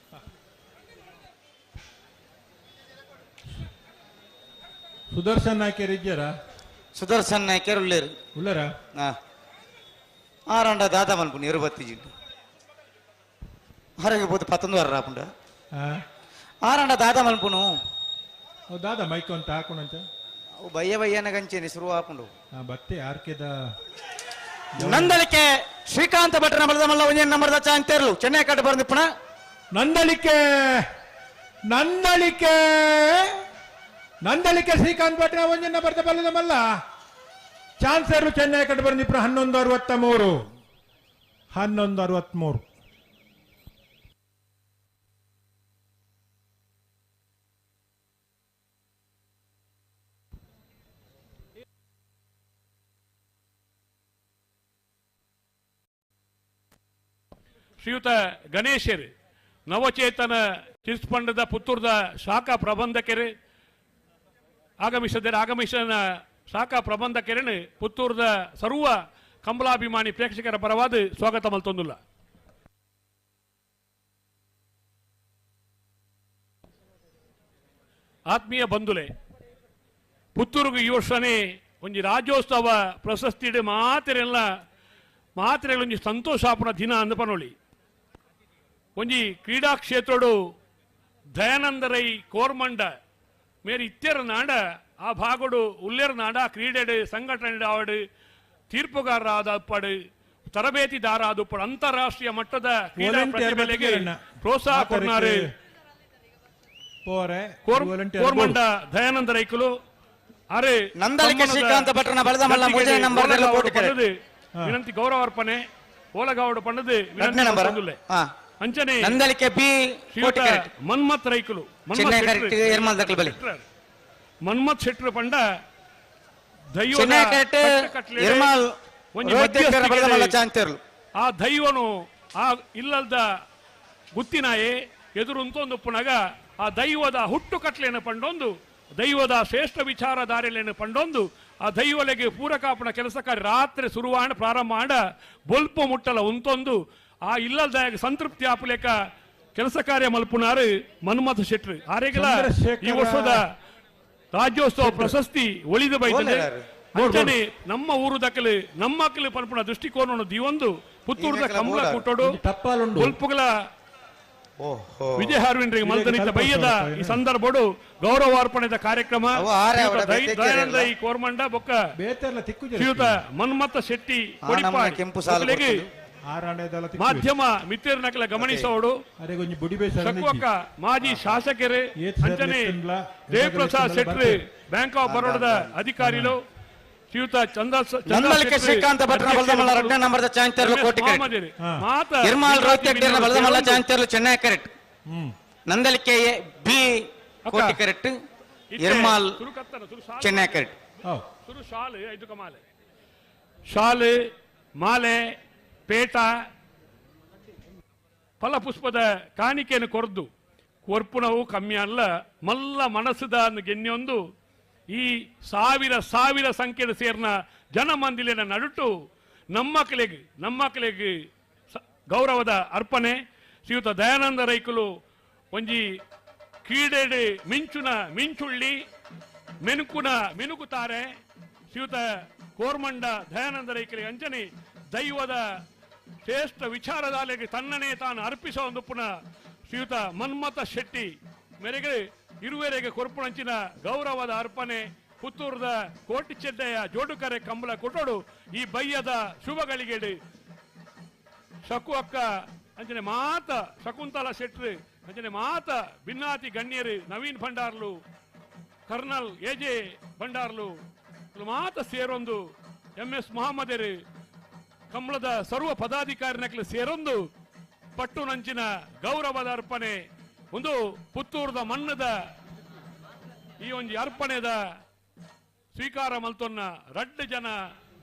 ಸುದರ್ಶನ್ ನಾಯ್ಕರ್ ಇದ್ದಾರಾ? ಸುದರ್ಶನ್ ನಾಯ್ಕರ್ ಉಳ್ಳೇರು ಉಳ್ಳರ ಆರಂಡ ದಾದಾ ಮನ್ಪುಂಡು ಇರುಬತ್ತಿ ಜಿಂಡು ಹೊರಗೆ ಬೋದು ಪತ್ತೊಂದು ವಾರ ರಾಪುಂಡ ಆರಂಡ ದಾದಾ ಮನ್ಪುನು ದಾದಾ ಮೈಕ್ ಅಂತ ಹಾಕೊಂಡಂತ ಅವು ಬಯ್ಯ ಬಯ್ಯನ ಗಂಚೇನೆ ಶುರು ಹಾಕೊಂಡು ಬತ್ತೆ ಆರ್ಕೆದ ನಂದಳಿಕೆ ಶ್ರೀಕಾಂತ ಭಟ್ರನ ಬಲದ ಮಲ್ಲ ಒಂದೇ ನಂಬರ್ದ ಚಾಂತೇರ್ಲು ಚೆನ್ನೈ ಕಟ್ಟು ಬಂದು ಪುನಃ ನಂದಳಿಕೆ ನಂದಳಿಕೆ ನಂದಳಿಕೆ ಶ್ರೀಕಾಂತ್ ಭಟ್ರ ಒಂಜನ್ನ ಬರ್ತ ಬಲ್ಲದ ಮಲ್ಲ ಚಾನ್ಸರ್ ಚೆನ್ನೈ ಕಟ್ಟು ಬಂದಿಪ್ರ 11:63 11:63. ಶ್ರೀಯುತ ಗಣೇಶರು ನವಚೇತನ ಚಿಸ್ಪಂಡದ ಪುತ್ತೂರದ ಶಾಖಾ ಪ್ರಬಂಧಕರು ಆಗಮಿಸಿದರೆ ಆಗಮಿಸಿದ ಶಾಖಾ ಪ್ರಬಂಧಕರನ್ನು ಪುತ್ತೂರದ ಸರ್ವ ಕಂಬಳಾಭಿಮಾನಿ ಪ್ರೇಕ್ಷಕರ ಪರವಾದ ಸ್ವಾಗತ ಮಲ್ತೊಂದುಲ್ಲ. ಆತ್ಮೀಯ ಬಂಧುಲೆ, ಪುತ್ತೂರುಗು ಈ ವರ್ಷನೇ ಒಂಜಿ ರಾಜ್ಯೋತ್ಸವ ಪ್ರಶಸ್ತಿ ಮಾತ್ರೆಲ್ಲ ಮಾತ್ರೆಗಳೊಂಜಿ ಸಂತೋಷಾಪನ ದಿನ ಅಂದ ಪನೋಳಿ. ಒಂಜಿ ಕ್ರೀಡಾ ಕ್ಷೇತ್ರಡು ದಯಾನಂದರೈ ಕೋರ್ಮಂಡ ಮೇರೆ ಇತ್ತೆರ ನಾಡ ಆ ಭಾಗಡು ಉಲ್ಲೇರ ನಾಡ ಕ್ರೀಡೆಡು ಸಂಘಟನೆ ಆವಡು ತೀರ್ಪುಗಾರರಾದ ಅಪ್ಪಾಡು ತರಬೇತಿದಾರ ಅದು ಅಂತಾರಾಷ್ಟ್ರೀಯ ಮಟ್ಟದ ಕ್ರೀಡಾ ಪ್ರತಿಭೆಗಳಿಗೆ ಪ್ರೋತ್ಸಾಹ ಕೊಡ್ನಾರು ಕೋರ್ಮಂಡ ದಯಾನಂದ ರೈಕುಲು ಅರೆ ನಂದಳಿಕೆ ಶ್ರೀಕಾಂತ ಭಟ್ರನ ಬಳದ ಮಲ್ಲ ಮೂರನೇ ನಂಬರ್ ವಿನಂತಿ ಗೌರವಾರ್ಪಣೆ ಓಲಗಾವಡು ಪಂಡದು ನಂಬರ್ ಅಂಚನೆ ನಂದಳಿಕೆ ಬಿ ಮನ್ಮತ್ ರೈಕುಲು ಮನ್ಮತ್ ಶೆಟ್ರು ಪಂಡ ಆ ದೈವನು ಆ ಇಲ್ಲದ ಗುತ್ತಿನಾಯೆ ಎದುರುಂತೊಂದು ಆ ದೈವದ ಹುಟ್ಟು ಕಟ್ಲೇನು ಪಂಡೊಂದು ದೈವದ ಶ್ರೇಷ್ಠ ವಿಚಾರಧಾರೆಲೇನು ಪಂಡೊಂದು ಆ ದೈವಲೆಗೆ ಪೂರಕಾಪಣ ಕೆಲಸ ಕಾರ್ಯ ರಾತ್ರಿ ಸುರುವಾಣ ಪ್ರಾರಂಭ ಮಾಡ ಬೊಲ್ಪು ಮುಟ್ಟಲ ಉಂತೊಂದು ಆ ಇಲ್ಲದ ಸಂತೃಪ್ತಿ ಆಪಲೇಕ ಕೆಲಸ ಕಾರ್ಯ ಮಲ್ಪುನಾರು ಮನ್ಮಥ ಶೆಟ್ರು ಆರೆಗಲ ಈ ವರ್ಷದ ರಾಜ್ಯೋತ್ಸವ ಪ್ರಶಸ್ತಿ ಒಳಿದು ಬೈತದೆ. ಅಂಚನೆ ನಮ್ಮ ಊರು ದಕ್ಕಲು ನಮ್ಮ ಅಕ್ಕಲು ಪನ್ಪುನ ದೃಷ್ಟಿಕೋನ ದಿವೊಂದು ಪುತ್ತೂರದ ಕಮಲ ಕೂಟೋಡು ಬೊಲ್ಪುಗಳ ವಿಜಯ ಹಾರ್ವಿನ್ರಿಗೆ ಮಲ್ದನಿತ ಬಯ್ಯದ ಈ ಸಂದರ್ಭಡು ಗೌರವಾರ್ಪಣೆದ ಕಾರ್ಯಕ್ರಮ ದಯಾನಂದ ಈ ಕೋರ್ಮಂಡ ಬೊಕ್ಕ ಶ್ರೀಯುತ ಮನ್ಮಥ ಶೆಟ್ಟಿ ಮಾಧ್ಯಮ ಮಿತ್ರನಕಲ ಗಮನಿಸೋಡು ಸಕ್ವಕ್ಕ ಮಾಜಿ ಶಾಸಕರು ಅಂಚನೆ ದೇವಪ್ರಸಾದ್ ಶೆಟ್ಟಿ ಬ್ಯಾಂಕ್ ಆಫ್ ಬರೋಡದ ಅಧಿಕಾರಿಗಳು ಶ್ರೀಯುತ ಚಂದ್ರ ಶ್ರೀಕಾಂತ ಭಟ್ರನ ಬಲದಮಲ್ಲ ಎರಡನೇ ನಂಬರ್ದ ಚಾಂಚರ್ಲು ಕೋಟಿ ಇರ್ಮಾಲ್ ರೋಹಿತ್ ಹೆಗ್ಡೆನ ಬಲದಮಲ್ಲ ಚಾಂಚರ್ಲು ಚೆನ್ನೈ ಕರೆಕ್ಟ್ Nandalike B Koti correct ಇರ್ಮಾಲ್ Chennai correct ಸುರು ಶಾಲು ಐದು ಕಮಾಲೆ ಶಾಲು ಮಾಲೆ ಪೇಟ ಫಲಪುಷ್ಪದ ಕಾಣಿಕೆಯನ್ನು ಕೊರದು ಕೊರ್ಪುಣವು ಕಮ್ಮಿ ಅಲ್ಲ ಮಲ್ಲ ಮನಸ್ಸುದ ಗೆನ್ನೆಯೊಂದು ಈ ಸಾವಿರ ಸಾವಿರ ಸಂಖ್ಯೆಯ ಸೇರ್ನ ಜನಮಂದಿಲಿನ ನಡುಟು ನಮ್ಮ ಕಲೆಗೆ ಗೌರವದ ಅರ್ಪಣೆ ಶ್ರೀಯುತ ದಯಾನಂದ ರೈಕುಲು ಒಂಜಿ ಕ್ರೀಡೆಡೆ ಮಿಂಚುನ ಮಿಂಚುಳ್ಳಿ ಮೆನುಕುನ ಮಿನುಕುತ್ತಾರೆ ಶ್ರೀಯುತ ಕೋರ್ಮಂಡ ದಯಾನಂದ ರೈಕಲಿಗೆ ಅಂಚನೆ ದೈವದ ಶ್ರೇಷ್ಠ ವಿಚಾರಧಾರೆಗೆ ತನ್ನನೇ ತಾನು ಅರ್ಪಿಸುವ ಒಂದು ಪುನಃ ಶ್ರೀಯುತ ಮನ್ಮಥ ಶೆಟ್ಟಿ ಮೇರೆಗೆ ಇರುವೆರೆಗೆ ಕೊರ್ಪುಣಂಚಿನ ಗೌರವದ ಅರ್ಪಣೆ ಪುತ್ತೂರದ ಕೋಟಿ ಚೆಡ್ಡೆಯ ಜೋಡುಕರೆ ಕಂಬಳ ಕೊಟ್ಟೋಡು ಈ ಬಯ್ಯದ ಶುಭಗಳಿಗೆಡು ಶಕು ಅಕ್ಕ ಅಂಚನೆ ಮಾತ ಶಕುಂತಲ ಶೆಟ್ರು ಅಂಚನೆ ಮಾತ ಭಿನ್ನಾತಿ ಗಣ್ಯರು ನವೀನ್ ಭಂಡಾರ್ಲು ಕರ್ನಲ್ ಎ ಜೆ ಭಂಡಾರ್ಲು ಮಾತ ಸೇರೊಂದು ಎಂ ಎಸ್ ಮೊಹಮ್ಮದರು ಕಂಬಳದ ಸರ್ವ ಪದಾಧಿಕಾರಿನಕ್ಲು ಸೇರೊಂದು ಪಟ್ಟುನಂಚಿನ ಗೌರವದ ಅರ್ಪಣೆ ಒಂದು ಪುತ್ತೂರದ ಮಣ್ಣದ ಈ ಒಂದು ಅರ್ಪಣೆದ ಸ್ವೀಕಾರ ಮಲ್ತೊನ್ನ ರಡ್ಡು ಜನ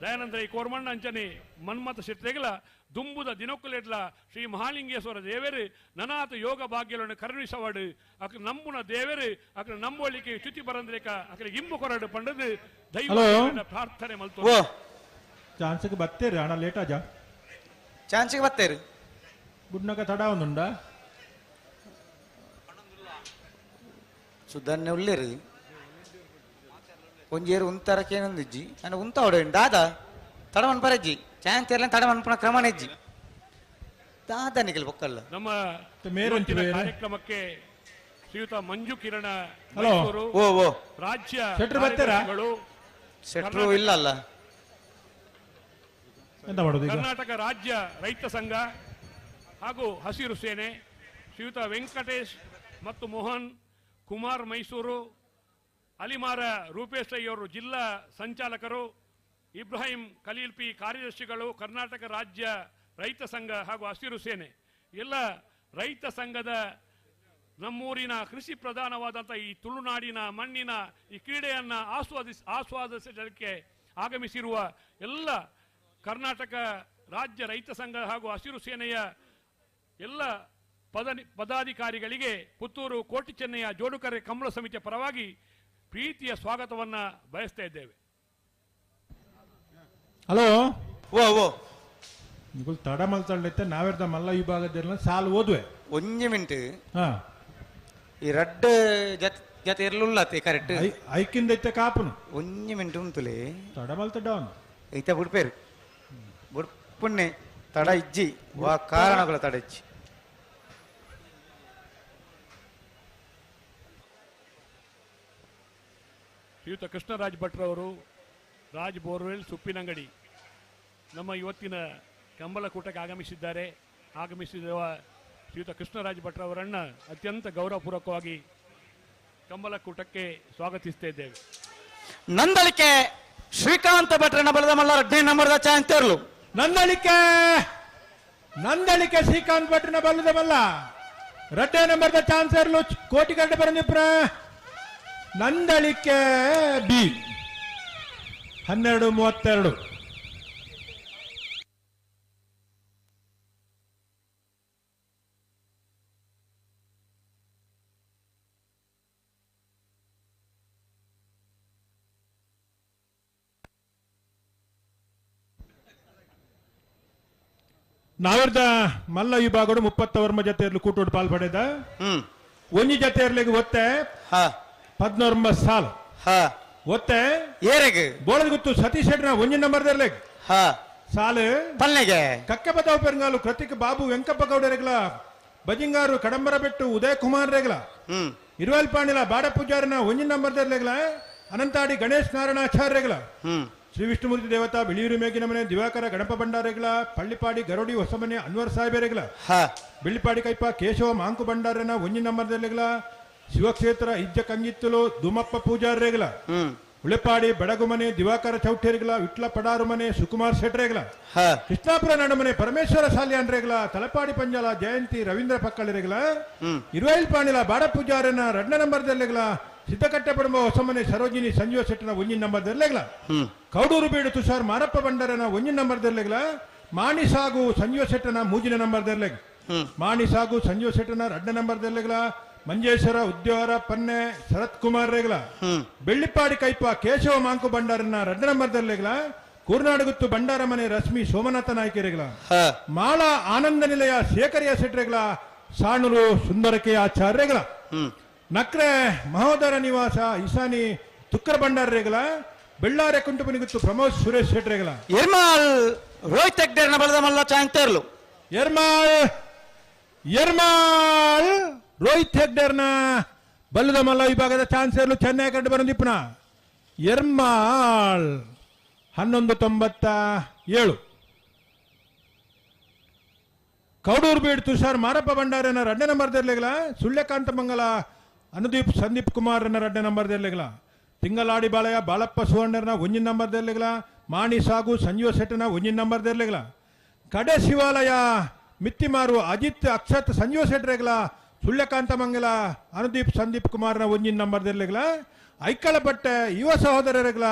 ದಯಾನಂದ ಕೋರ್ಮಣ್ಣ ಅಂಚನೆ ಮನ್ಮಥ ಶೆಟ್ಟೆಗಳ ದುಂಬುದ ದಿನೊಕ್ಕುಲೆಡ್ಲ ಶ್ರೀ ಮಹಾಲಿಂಗೇಶ್ವರ ದೇವರು ನನಾತ ಯೋಗ ಭಾಗ್ಯಗಳನ್ನು ಕರುಣಿಸವಾಡು ಅಕ್ಕ ನಂಬುನ ದೇವರು ಅಕ್ಕ ನಂಬೋಳಿಕೆ ಚ್ಯುತಿ ಬರಂದ್ರೇಕ ಅಕ್ಕ ಇಂಬು ಕೊರಡು ಪಂಡದು ದೈವ ಪ್ರಾರ್ಥನೆ ಮಲ್ತೊ ಚಾನ್ಸ್ಗೆ ಬತ್ತೇರಿ ಅಣ್ಣ ಲೇಟ್ ಆಜ ಚಾನ್ಸ್ಗೆ ಬತ್ತೇರಿ ಗುಡ್ನಕ ತಡ ಒಂದುಂಡ ಸುಧನ್ಯ ಉಳ್ಳೇರಿ ಒಂಜೇರು ಉಂತರಕೇನೊಂದಿಜ್ಜಿ ನಾನು ಉಂತ ಹೊಡೆ ದಾದ ತಡವನ್ ಪರಜ್ಜಿ ಚಾನ್ಸ್ ಇರಲಿ ತಡ ಮನ್ಪುನ ಕ್ರಮನ ಇಜ್ಜಿ ದಾದ ನಿಖಲ್ ಬೊಕ್ಕಲ್ಲ ನಮ್ಮ ಕಾರ್ಯಕ್ರಮಕ್ಕೆ ಶ್ರೀಯುತ ಮಂಜು ಕಿರಣ ಮೈಸೂರು ರಾಜ್ಯ ಶೆಟ್ರು ಇಲ್ಲ ಅಲ್ಲ ಕರ್ನಾಟಕ ರಾಜ್ಯ ರೈತ ಸಂಘ ಹಾಗೂ ಹಸಿರು ಸೇನೆ ಶ್ರೀಯುತ ವೆಂಕಟೇಶ್ ಮತ್ತು ಮೋಹನ್ ಕುಮಾರ್ ಮೈಸೂರು ಅಲಿಮಾರ ರೂಪೇಶ್ ರೈಯವರು ಜಿಲ್ಲಾ ಸಂಚಾಲಕರು ಇಬ್ರಾಹಿಂ ಖಲೀಲ್ ಪಿ ಕಾರ್ಯದರ್ಶಿಗಳು ಕರ್ನಾಟಕ ರಾಜ್ಯ ರೈತ ಸಂಘ ಹಾಗೂ ಹಸಿರು ಸೇನೆ ಎಲ್ಲ ರೈತ ಸಂಘದ ನಮ್ಮೂರಿನ ಕೃಷಿ ಪ್ರಧಾನವಾದಂಥ ಈ ತುಳುನಾಡಿನ ಮಣ್ಣಿನ ಈ ಕ್ರೀಡೆಯನ್ನು ಆಸ್ವಾದಿಸಲಿಕ್ಕೆ ಆಗಮಿಸಿರುವ ಎಲ್ಲ ಕರ್ನಾಟಕ ರಾಜ್ಯ ರೈತ ಸಂಘ ಹಾಗೂ ಹಸಿರು ಸೇನೆಯ ಎಲ್ಲ ಪದಾಧಿಕಾರಿಗಳಿಗೆ ಪುತ್ತೂರು ಕೋಟಿ ಚೆನ್ನಯ್ಯ ಜೋಡುಕರೆ ಕಂಬಳ ಸಮಿತಿಯ ಪರವಾಗಿ ಪ್ರೀತಿಯ ಸ್ವಾಗತವನ್ನು ಬಯಸ್ತಾ ಇದ್ದೇವೆ. ಹಲೋ ಓ ಓ ನಿಗುಲ್ ತಡ ಮಲ್ತಳ್ಳಿತ್ತೆ ನಾವೆರ್ದ ಮಲ್ಲ ವಿಭಾಗದಲ್ಲಿ ಸಾಲು ಓದುವೆ ಒಂಜಿ ಮಿಂಟ್ ಈ ರಡ್ಡ್ ಜತೆ ಇರ್ಲುಲ್ಲತ್ತೆ ಕರೆಕ್ಟ್ ಐಕಿಂದ ಇತ್ತೆ ಕಾಪುನು ಒಂಜಿ ಮಿಂಟ್ ಉಂತುಲೆ ತಡ ಮಲ್ತ ಡೌನ್ ಐತೆ ಬುಡ್ಪೇರು ಬುಡ್ಪುಣ್ಣೆ ತಡ ಇಜ್ಜಿ ವಾ ಕಾರಣಗಳ ತಡ ಇಜ್ಜಿ. ಶ್ರೀಯುತ ಕೃಷ್ಣರಾಜ್ ಭಟ್ರವರು ರಾಜ್ ಬೋರ್ವೆಲ್ ಸುಪ್ಪಿನಂಗಡಿ ನಮ್ಮ ಇವತ್ತಿನ ಕಂಬಳಕೂಟಕ್ಕೆ ಆಗಮಿಸಿದ್ದಾರೆ. ಆಗಮಿಸಿರುವ ಶ್ರೀಯುತ ಕೃಷ್ಣರಾಜ ಭಟ್ರವರನ್ನು ಅತ್ಯಂತ ಗೌರವಪೂರ್ವಕವಾಗಿ ಕಂಬಳಕೂಟಕ್ಕೆ ಸ್ವಾಗತಿಸ್ತಾ ಇದ್ದೇವೆ. ನಂದಳಿಕೆ ಶ್ರೀಕಾಂತ ಭಟ್ರನ ಬಲದ ಮಲ್ಲ 15 ನಂಬರ್ದ ಚಾಂತೇರ್ಲು. ನಂದಳಿಕೆ ನಂದಳಿಕೆ ಶ್ರೀಕಾಂತ್ ಭಟ್ರನ ಬಲದ ಮಲ್ಲ 2 ನಂಬರ್ದ ಚಾನ್ಸರ್ಲು ಕೋಟಿ ಗಂಟೆ ಬರಂದಿಪ್ರ ನಂದಳಿಕೆ ಬಿ 12:32. ನಾವಿರ್ದ ಮಲ್ಲ ವಿಭಾಗಡು 30 ಜೊತೆಯರ್ಲು ಕೂಟೋಡು ಪಾಲ್ ಪಡೆದ ಒಂಜಿ ಜೊತೆಯರ್ಲಿಗೆ ಒತ್ತೆ 19 ಸಾಲ್ ಒತ್ತೆ ಏರೆಗ್ ಬೋಳದ ಗುತ್ತು ಸತೀಶ್ ಶೆಟ್ರ ಒಂಜಿ ನಂಬರ್ ದರ್ಲೆಗ್ ಸಾಲು ಪಲ್ಲೆಗೆ ಕಕ್ಕಬದಾವ್ ಪೆರಂಗಾಲು ಕೃತಿಕ್ ಬಾಬು ವೆಂಕಪ್ಪ ಗೌಡರೆಗ್ಲ ಬಜಿಂಗಾರು ಕಡಂಬರ ಬೆಟ್ಟು ಉದಯ ಕುಮಾರ್ ರೆಗ್ಲ ಇರುವಲ್ ಪಾಣಿಲ ಬಾಡ ಪೂಜಾರನ ಒಂಜಿ ನಂಬರ್ ದರ್ಲೆಗ್ಲ ಅನಂತಾಡಿ ಗಣೇಶ್ ನಾರಾಯಣಾಚಾರ್ಯರೆಗ್ಲ ಶ್ರೀ ವಿಷ್ಣುಮೂರ್ತಿ ದೇವತಾ ಬಿಳಿಯೂರು ಮೇಗಿನ ಮನೆ ದಿವಾಕರ ಗಣಪ ಭಂಡಾರೆಗಳ ಪಳ್ಳಿಪಾಡಿ ಗರೋಡಿ ಹೊಸಮನೆ ಅನ್ವರ್ ಸಾಹೇಬರೆಗಳ ಬಿಳ್ಳಿಪಾಡಿ ಕೈಪ ಕೇಶವ ಮಾಂಕು ಭಂಡಾರನ ಒಂಜಿ ನಂಬರ್ದಲ್ಲಿಗಳ ಶಿವಕ್ಷೇತ್ರ ಇಜ್ಜ ಕಂಗಿತ್ತಲು ದುಮಪ್ಪ ಪೂಜಾರ್ರೆಗಳ ಉಳೆಪಾಡಿ ಬಡಗುಮನೆ ದಿವಾಕರ ಚೌಠೇರಿಗಳ ವಿಟ್ಲ ಪಡಾರು ಮನೆ ಸುಕುಮಾರ್ ಶೆಟ್ರೆಗಳ ಕೃಷ್ಣಾಪುರ ನಡುಮನೆ ಪರಮೇಶ್ವರ ಸಾಲಿಯಾನ್ರೆಗಳ ತಲಪಾಡಿ ಪಂಜಾಲ ಜಯಂತಿ ರವೀಂದ್ರ ಪಕ್ಕಳಿರೆಗಳ ಇರುವೈಲ್ ಪಾಣಿಲ ಬಾಡ ಪೂಜಾರನ 2 ನಂಬರ್ದಲ್ಲಿಗಳ ಸಿದ್ದಕಟ್ಟೆ ಪಡಂಬ ಹೊಸಮನೆ ಸರೋಜಿನಿ ಸಂಜೀವ ಶೆಟ್ಟನ ಒಂಜಿ ನಂಬರ್ದಲ್ಲಿಗಳ ಕೌಡೂರು ಬೀಡು ತುಷಾರ್ ಮಾರಪ್ಪ ಬಂಡರನ ಒಂಜಿ ನಂಬರ್ದಲ್ಲಿಗಳ ಮಾಣಿ ಸಾಗು ಸಂಜೀವ ಶೆಟ್ಟನ 3 ನಂಬರ್ದಲ್ಲಿಗ ಮಾಣಿ ಸಾಗು ಸಂಜೀವ ಶೆಟ್ಟನ 2 ನಂಬರ್ದಲ್ಲಿಗಳ ಮಂಜೇಶ್ವರ ಉದ್ಯೋರ ಪನ್ನೆ ಶರತ್ ಕುಮಾರ್ ರೇಗಲ ಬೆಳ್ಳಿಪಾಡಿ ಕೈಪ ಕೇಶವ ಮಾಂಕು ಭಂಡಾರನ 2 ನಂಬರ್ದಲ್ಲಿಗಳ ಕೂರ್ನಾಡುಗುತ್ತು ಭಂಡಾರ ಮನೆ ರಶ್ಮಿ ಸೋಮನಾಥ ನಾಯ್ಕರೆಗಳ ಮಾಳ ಆನಂದ ನಿಲಯ ಶೇಖರಿಯ ಶೆಟ್ರೆಗಳ ಸಾಣೂರು ಸುಂದರಕೆ ಆಚಾರ್ಯಗಳ ನಕ್ರೆ ಮಹೋದರ ನಿವಾಸ ಇಸಾನಿ ತುಕ್ಕರ ಭಂಡಾರರೆಗಳ ಬೆಳ್ಳಾರೆ ಕುಂಟುಪನಿಗುತ್ತು ಪ್ರಮೋದ್ ಸುರೇಶ್ ಶೆಟ್ರೆಗಳ ಎರ್ಮಾಲ್ ರೋಹಿತ್ ಹೆಗ್ಡೆರ್ನ ಬಲದ ಮಲ್ಲ ಚಾಂತೇರ್ಲು. ಎರ್ಮಾಲ್ ಎರ್ಮಾಲ್ ರೋಹಿತ್ ಹೆಗ್ಡೆರ್ನ ಬಲ್ಲದ ಮಲ್ಲ ವಿಭಾಗದ ಚಾನ್ಸರ್ಲು ಚೆನ್ನೈ ಕಂಡು ಬರಂದಿಪ್ಪನ ಎರ್ಮಾಲ್ 11:97. ಕೌಡೂರು ಬೀಡ್ ತುಷಾರ್ ಮಾರಪ್ಪ ಭಂಡಾರನ 2 ನಂಬರ್ದಲ್ಲಿಗಳ ಸುಳ್ಯಕಾಂತ ಮಂಗಲ ಅನುದೀಪ್ ಸಂದೀಪ್ ಕುಮಾರ್ನ 2 ನಂಬರ್ದಲ್ಲಿಗಳ ತಿಂಗಳಾಡಿ ಬಾಳೆಯ ಬಾಳಪ್ಪ ಸುವರ್ಣರ್ನ 1 ನಂಬರ್ದಲ್ಲಿಗಳ ಮಾಣಿ ಸಾಗು ಸಂಜೀವ ಶೆಟ್ಟನ 1 ನಂಬರ್ದಲ್ಲಿಗಳ ಕಡೆ ಶಿವಾಲಯ ಮಿತ್ತಿಮಾರು ಅಜಿತ್ ಅಕ್ಷತ್ ಸಂಜೀವ ಶೆಟ್ಟರೆಗಳ ಸುಳ್ಯಕಾಂತ ಮಂಗಲ ಅನುದೀಪ್ ಸಂದೀಪ್ ಕುಮಾರ್ನ 1 ನಂಬರ್ದಲ್ಲಿಗಳ ಐಕಳಪಟ್ಟೆ ಯುವ ಸಹೋದರರೆಗಳ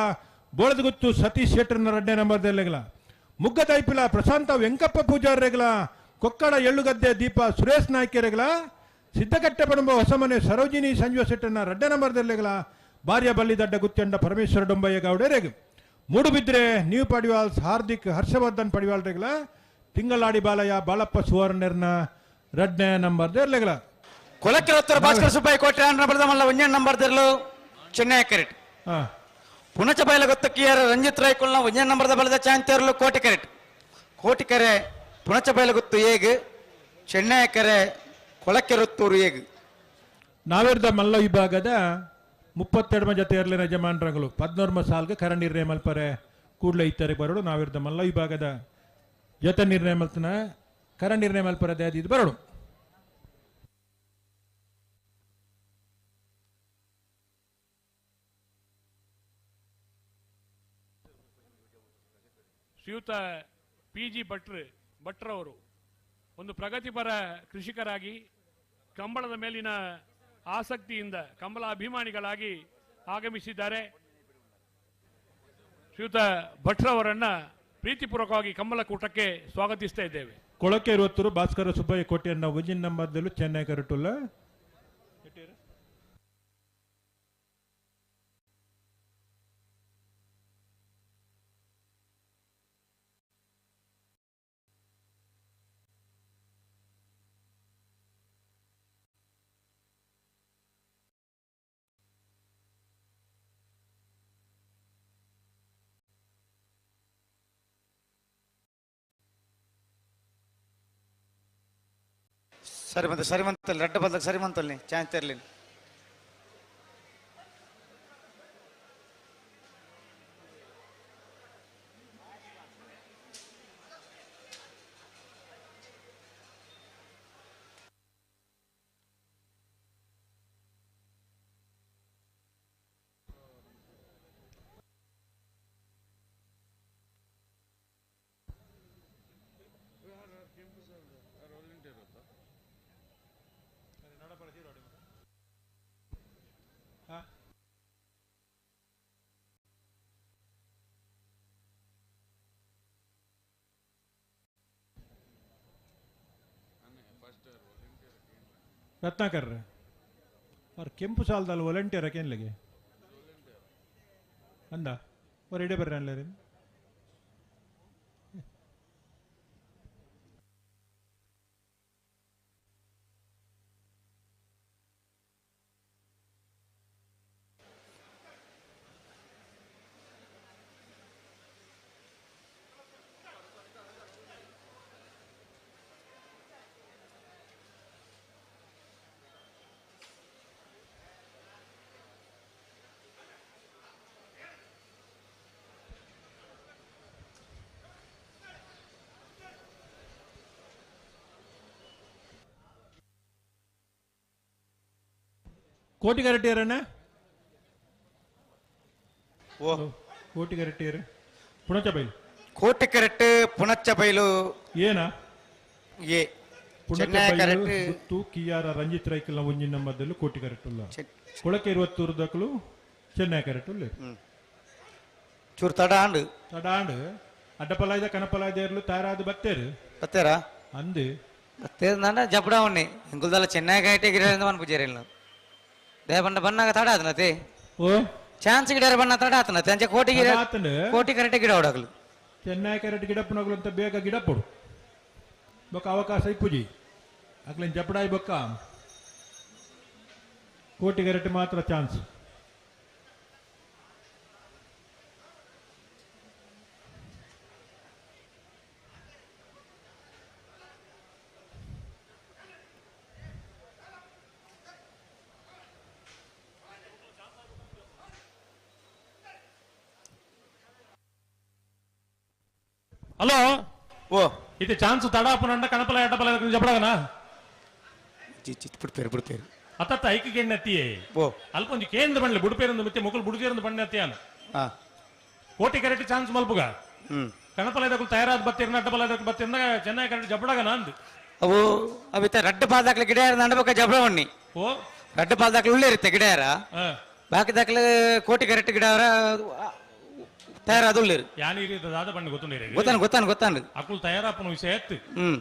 ಬೋಳದಗುತ್ತು ಸತೀಶ್ ಶೆಟ್ಟರ್ನ 2 ನಂಬರ್ದಲ್ಲಿಗಳ ಮುಗ್ಗದೈಪಿಲ ಪ್ರಶಾಂತ ವೆಂಕಪ್ಪ ಪೂಜಾರ್ರೆಗಳ ಕೊಕ್ಕಡ ಎಳ್ಳುಗದ್ದೆ ದೀಪ ಸುರೇಶ್ ನಾಯ್ಕೆರೆಗಳ ಸಿದ್ದಕಟ್ಟೆ ಪಡಂಬ ಹೊಸಮನೆ ಸರೋಜಿನಿ ಸಂಜೀವ ಶೆಟ್ಟರ್ನ 2 ನಂಬರ್ದಲ್ಲಿಗಳ ಭಾರ್ಯ ಬಲ್ಲಿದಡ್ಡ ಗುತ್ತಂಡ ಪರಮೇಶ್ವರ ಡೊಂಬಯ್ಯ ಗೌಡರೆಗ್ ಮೂಡುಬಿದ್ರೆ ನೀವು ಪಡಿವಾಲ್ಸ್ ಹಾರ್ದಿಕ್ ಹರ್ಷವರ್ಧನ್ ಪಡಿವಾಲ್ರೆಗಳ ತಿಂಗಳಾಡಿ ಬಾಲಯ್ಯ ಬಾಳಪ್ಪ ಸುವರ್ಣರ್ನ 2 ನಂಬರ್ದಲ್ಲಿಗಳ ಕೊಲಕ್ಕೆರೊತ್ತೂರು ಭಾಸ್ಕರ ಸುಬ್ಬಯ್ಯ ಕೋಟೆ ಬಲದ ಮಲ್ಲ 1 ನಂಬರ್ದರ್ಲು ಚೆನ್ನೈ ಕರೆಟ್ ಪುಣಚ ಬಯಲ ಗೊತ್ತಕ್ಕಿಯರ ರಂಜಿತ್ ರಾಯ್ಕೊಲ್ನ 1 ನಂಬರ್ದ ಬಲದ ಚಾಂತೇರ್ಲು ಕೋಟಿ ಕರೆಟ್ ಕೋಟಿಕೆರೆ ಪುಣಚ ಬಯಲಗುತ್ತು ಏಗ್ ಚೆನ್ನೈ ಕೆರೆ ಕೊಳಕೆರೊತ್ತೂರು ಏಗ್. ನಾವಿರ್ದ ಮಲ್ಲ ವಿಭಾಗದ 32 ಜೊತೆಯರ್ಲಿನ ಯಜಮಾನರಂಗಳು 14 ಸಾಲ್ಗೆ ಕರ ನಿರ್ಣಯ ಮಲ್ಪರೆ ಕೂಡಲೇ ಇತ್ತಾರೆ ಬರೋಡು. ನಾವಿರ್ದ ಮಲ್ಲ ವಿಭಾಗದ ಜೊತೆ ನಿರ್ಣಯ ಮಲ್ತನ ಕರ ನಿರ್ಣಯ ಮಲ್ಪರೆ ಇದು ಬರೋಡು. ಶ್ರೀಯುತ ಪಿ ಜಿ ಭಟ್ರವರು ಒಂದು ಪ್ರಗತಿಪರ ಕೃಷಿಕರಾಗಿ ಕಂಬಳದ ಮೇಲಿನ ಆಸಕ್ತಿಯಿಂದ ಕಂಬಳ ಅಭಿಮಾನಿಗಳಾಗಿ ಆಗಮಿಸಿದ್ದಾರೆ. ಶ್ರೀಯುತ ಭಟ್ರವರನ್ನ ಪ್ರೀತಿಪೂರ್ವಕವಾಗಿ ಕಂಬಳಕೂಟಕ್ಕೆ ಸ್ವಾಗತಿಸ್ತಾ ಇದ್ದೇವೆ. ಕೊಳಕೆ ಇರುವತ್ತರು ಭಾಸ್ಕರ ಸುಬ್ಬಯ್ಯ ಕೋಟೆಯನ್ನ 1 ನಂಬರ್ದಲ್ಲೂ ಚೆನ್ನೈ ಕರಟುಲ್ಲ. ಸರಿ ಬಂತ ಸರಿ ಮಂತಲ್ಲಿ ರಡ್ಡ ಬಂದಾಗ ಸರಿ ಮಂತಲ್ಲಿ ಚಾನ್ಸ್ ಇರಲಿ. ರತ್ನಾಕರ್ ಅವ್ರು ಕೆಂಪು ಸಾಲದಲ್ಲಿ ವಾಲಂಟಿಯರ್ ಕೇನ್ಲೆಗೆ ಅಂದ ಅವ್ರು ಇಡೇ ಬರ್ರಿ ಅನ್ಲೇರಿ. ಕೋಟಿಗರಟ್ಟಿಯರಣ್ಣ ಓ ಕೋಟಿಗರಟ್ಟಿಯರು ಪುಣಚ ಬೈಲು ಕೋಟಿಕರೆಟ್ ಪುಣಚ ಬೈಲು ಏನ ಎ ಪುಣಚ ಬೈಲು ಗುತ್ತು ಕಿಯಾರ ರಂಜಿತ್ ರೈಕಲ್ನ ಒಂಜಿನ ನಂಬರ್ದಲ್ಲೂ ಕೋಟಿಗರಟ್ಟುಲ್ಲ ಕೊಳಕೆ ಇರುವತ್ತೂರು ದಕ್ಕಲು ಚೆನ್ನೈ ಕರೆಟ್ಟುಲ್ಲ ಚೂರು ತಡಾಂಡು ತಡಾಂಡು ಅಡ್ಡಪಲಾಯ್ದ ಕನಪಲಾಯ್ದ ಇರಲು ತಯಾರಾದ ಬತ್ತೇರು ಬತ್ತೇರಾ ಅಂದು ಬತ್ತೇರು ನಾನ ಜಪಡಾವಣ್ಣೆ ಇಂಗುಲ್ದಲ್ಲ ಚೆನ್ನೈ ಕರೆಕ್ಟ್ ಗಿಡ ಮನ್ಪುಜೇರಿಲ್ಲ ದೇವಣ್ಣ ಬನ್ನಾಗ ತಡ ಆತನತೆ ಓ ಚಾನ್ಸ್ ಗಿಡ ಬಣ್ಣ ತಡ ಆತನತೆ ಅಂಚೆ ಕೋಟಿ ಗಿಡ ಕೋಟಿ ಕರೆಕ್ಟ್ ಗಿಡ ಹೊಡಗಲು ಚೆನ್ನೈ ಕರೆಕ್ಟ್ ಗಿಡಪ್ಪನಗಲು ಅಂತ ಬೇಗ ಗಿಡ ಪೊಡು ಬೊಕ್ಕ ಅವಕಾಶ ಇಪ್ಪುಜಿ ಅಕ್ಲೇನ್ ಜಪಡಾಯಿ ಬೊಕ್ಕ ಕೋಟಿ ಕರೆಕ್ಟ್ ಮಾತ್ರ ಚಾನ್ಸ್. ಹಲೋ ಓ ಇದು ಚಾನ್ಸ್ ತಡಾಪುನಂಡ ಕಣಪಲ ಎಡಪಲ ಜಪಡಗನ ಬಿಡ್ತೇರು ಬಿಡ್ತೇರು ಅತ್ತತ್ತ ಐಕಿಗೆ ಎಣ್ಣೆತ್ತಿಯೇ ಓ ಅಲ್ಪ ಒಂಜಿ ಕೇಂದ್ರ ಬಂಡ್ಲೆ ಬುಡುಪೇರಂದು ಮತ್ತೆ ಮುಕುಲ್ ಬುಡುಜೇರಂದು ಬಂಡೆ ಅತ್ತಿಯಾನ ಕೋಟಿ ಕರೆಕ್ಟ್ ಚಾನ್ಸ್ ಮಲ್ಪುಗ ಕಣಪಲ ಇದಕ್ಕೂ ತಯಾರಾದ ಬತ್ತೀರ್ನ ಅಡ್ಡಪಲ ಇದಕ್ಕೆ ಬತ್ತೀರ್ನ ಚೆನ್ನೈ ಕರೆಕ್ಟ್ ಜಪಡಗನ ಅಂದು ಅವು ಅವಿತ ರಡ್ಡ ಪಾದಾಕ್ಲೆ ಗಿಡ ನಂಡಬಕ್ಕ ಜಬಡವಣ್ಣಿ ಓ ರಡ್ಡ ಪಾದಾಕ್ಲೆ ಉಳ್ಳೇ ಇರುತ್ತೆ ಗಿಡ ಬಾಕಿ ದಾಖಲೆ ಕೋಟಿ ಕರೆಕ್ಟ್ ಗಿಡ ಅವರ ತಯಾರಾದ ಉಳ್ಳೇರು ಯಾನಿ ದಾದ ಬಣ್ಣ ಗೊತ್ತುಂಡೇರಿ ಗೊತ್ತಾನ ಗೊತ್ತಾನ ಗೊತ್ತಾನ ಅಕುಲ್ ತಯಾರಾಪನ ವಿಷಯ ಎತ್ತು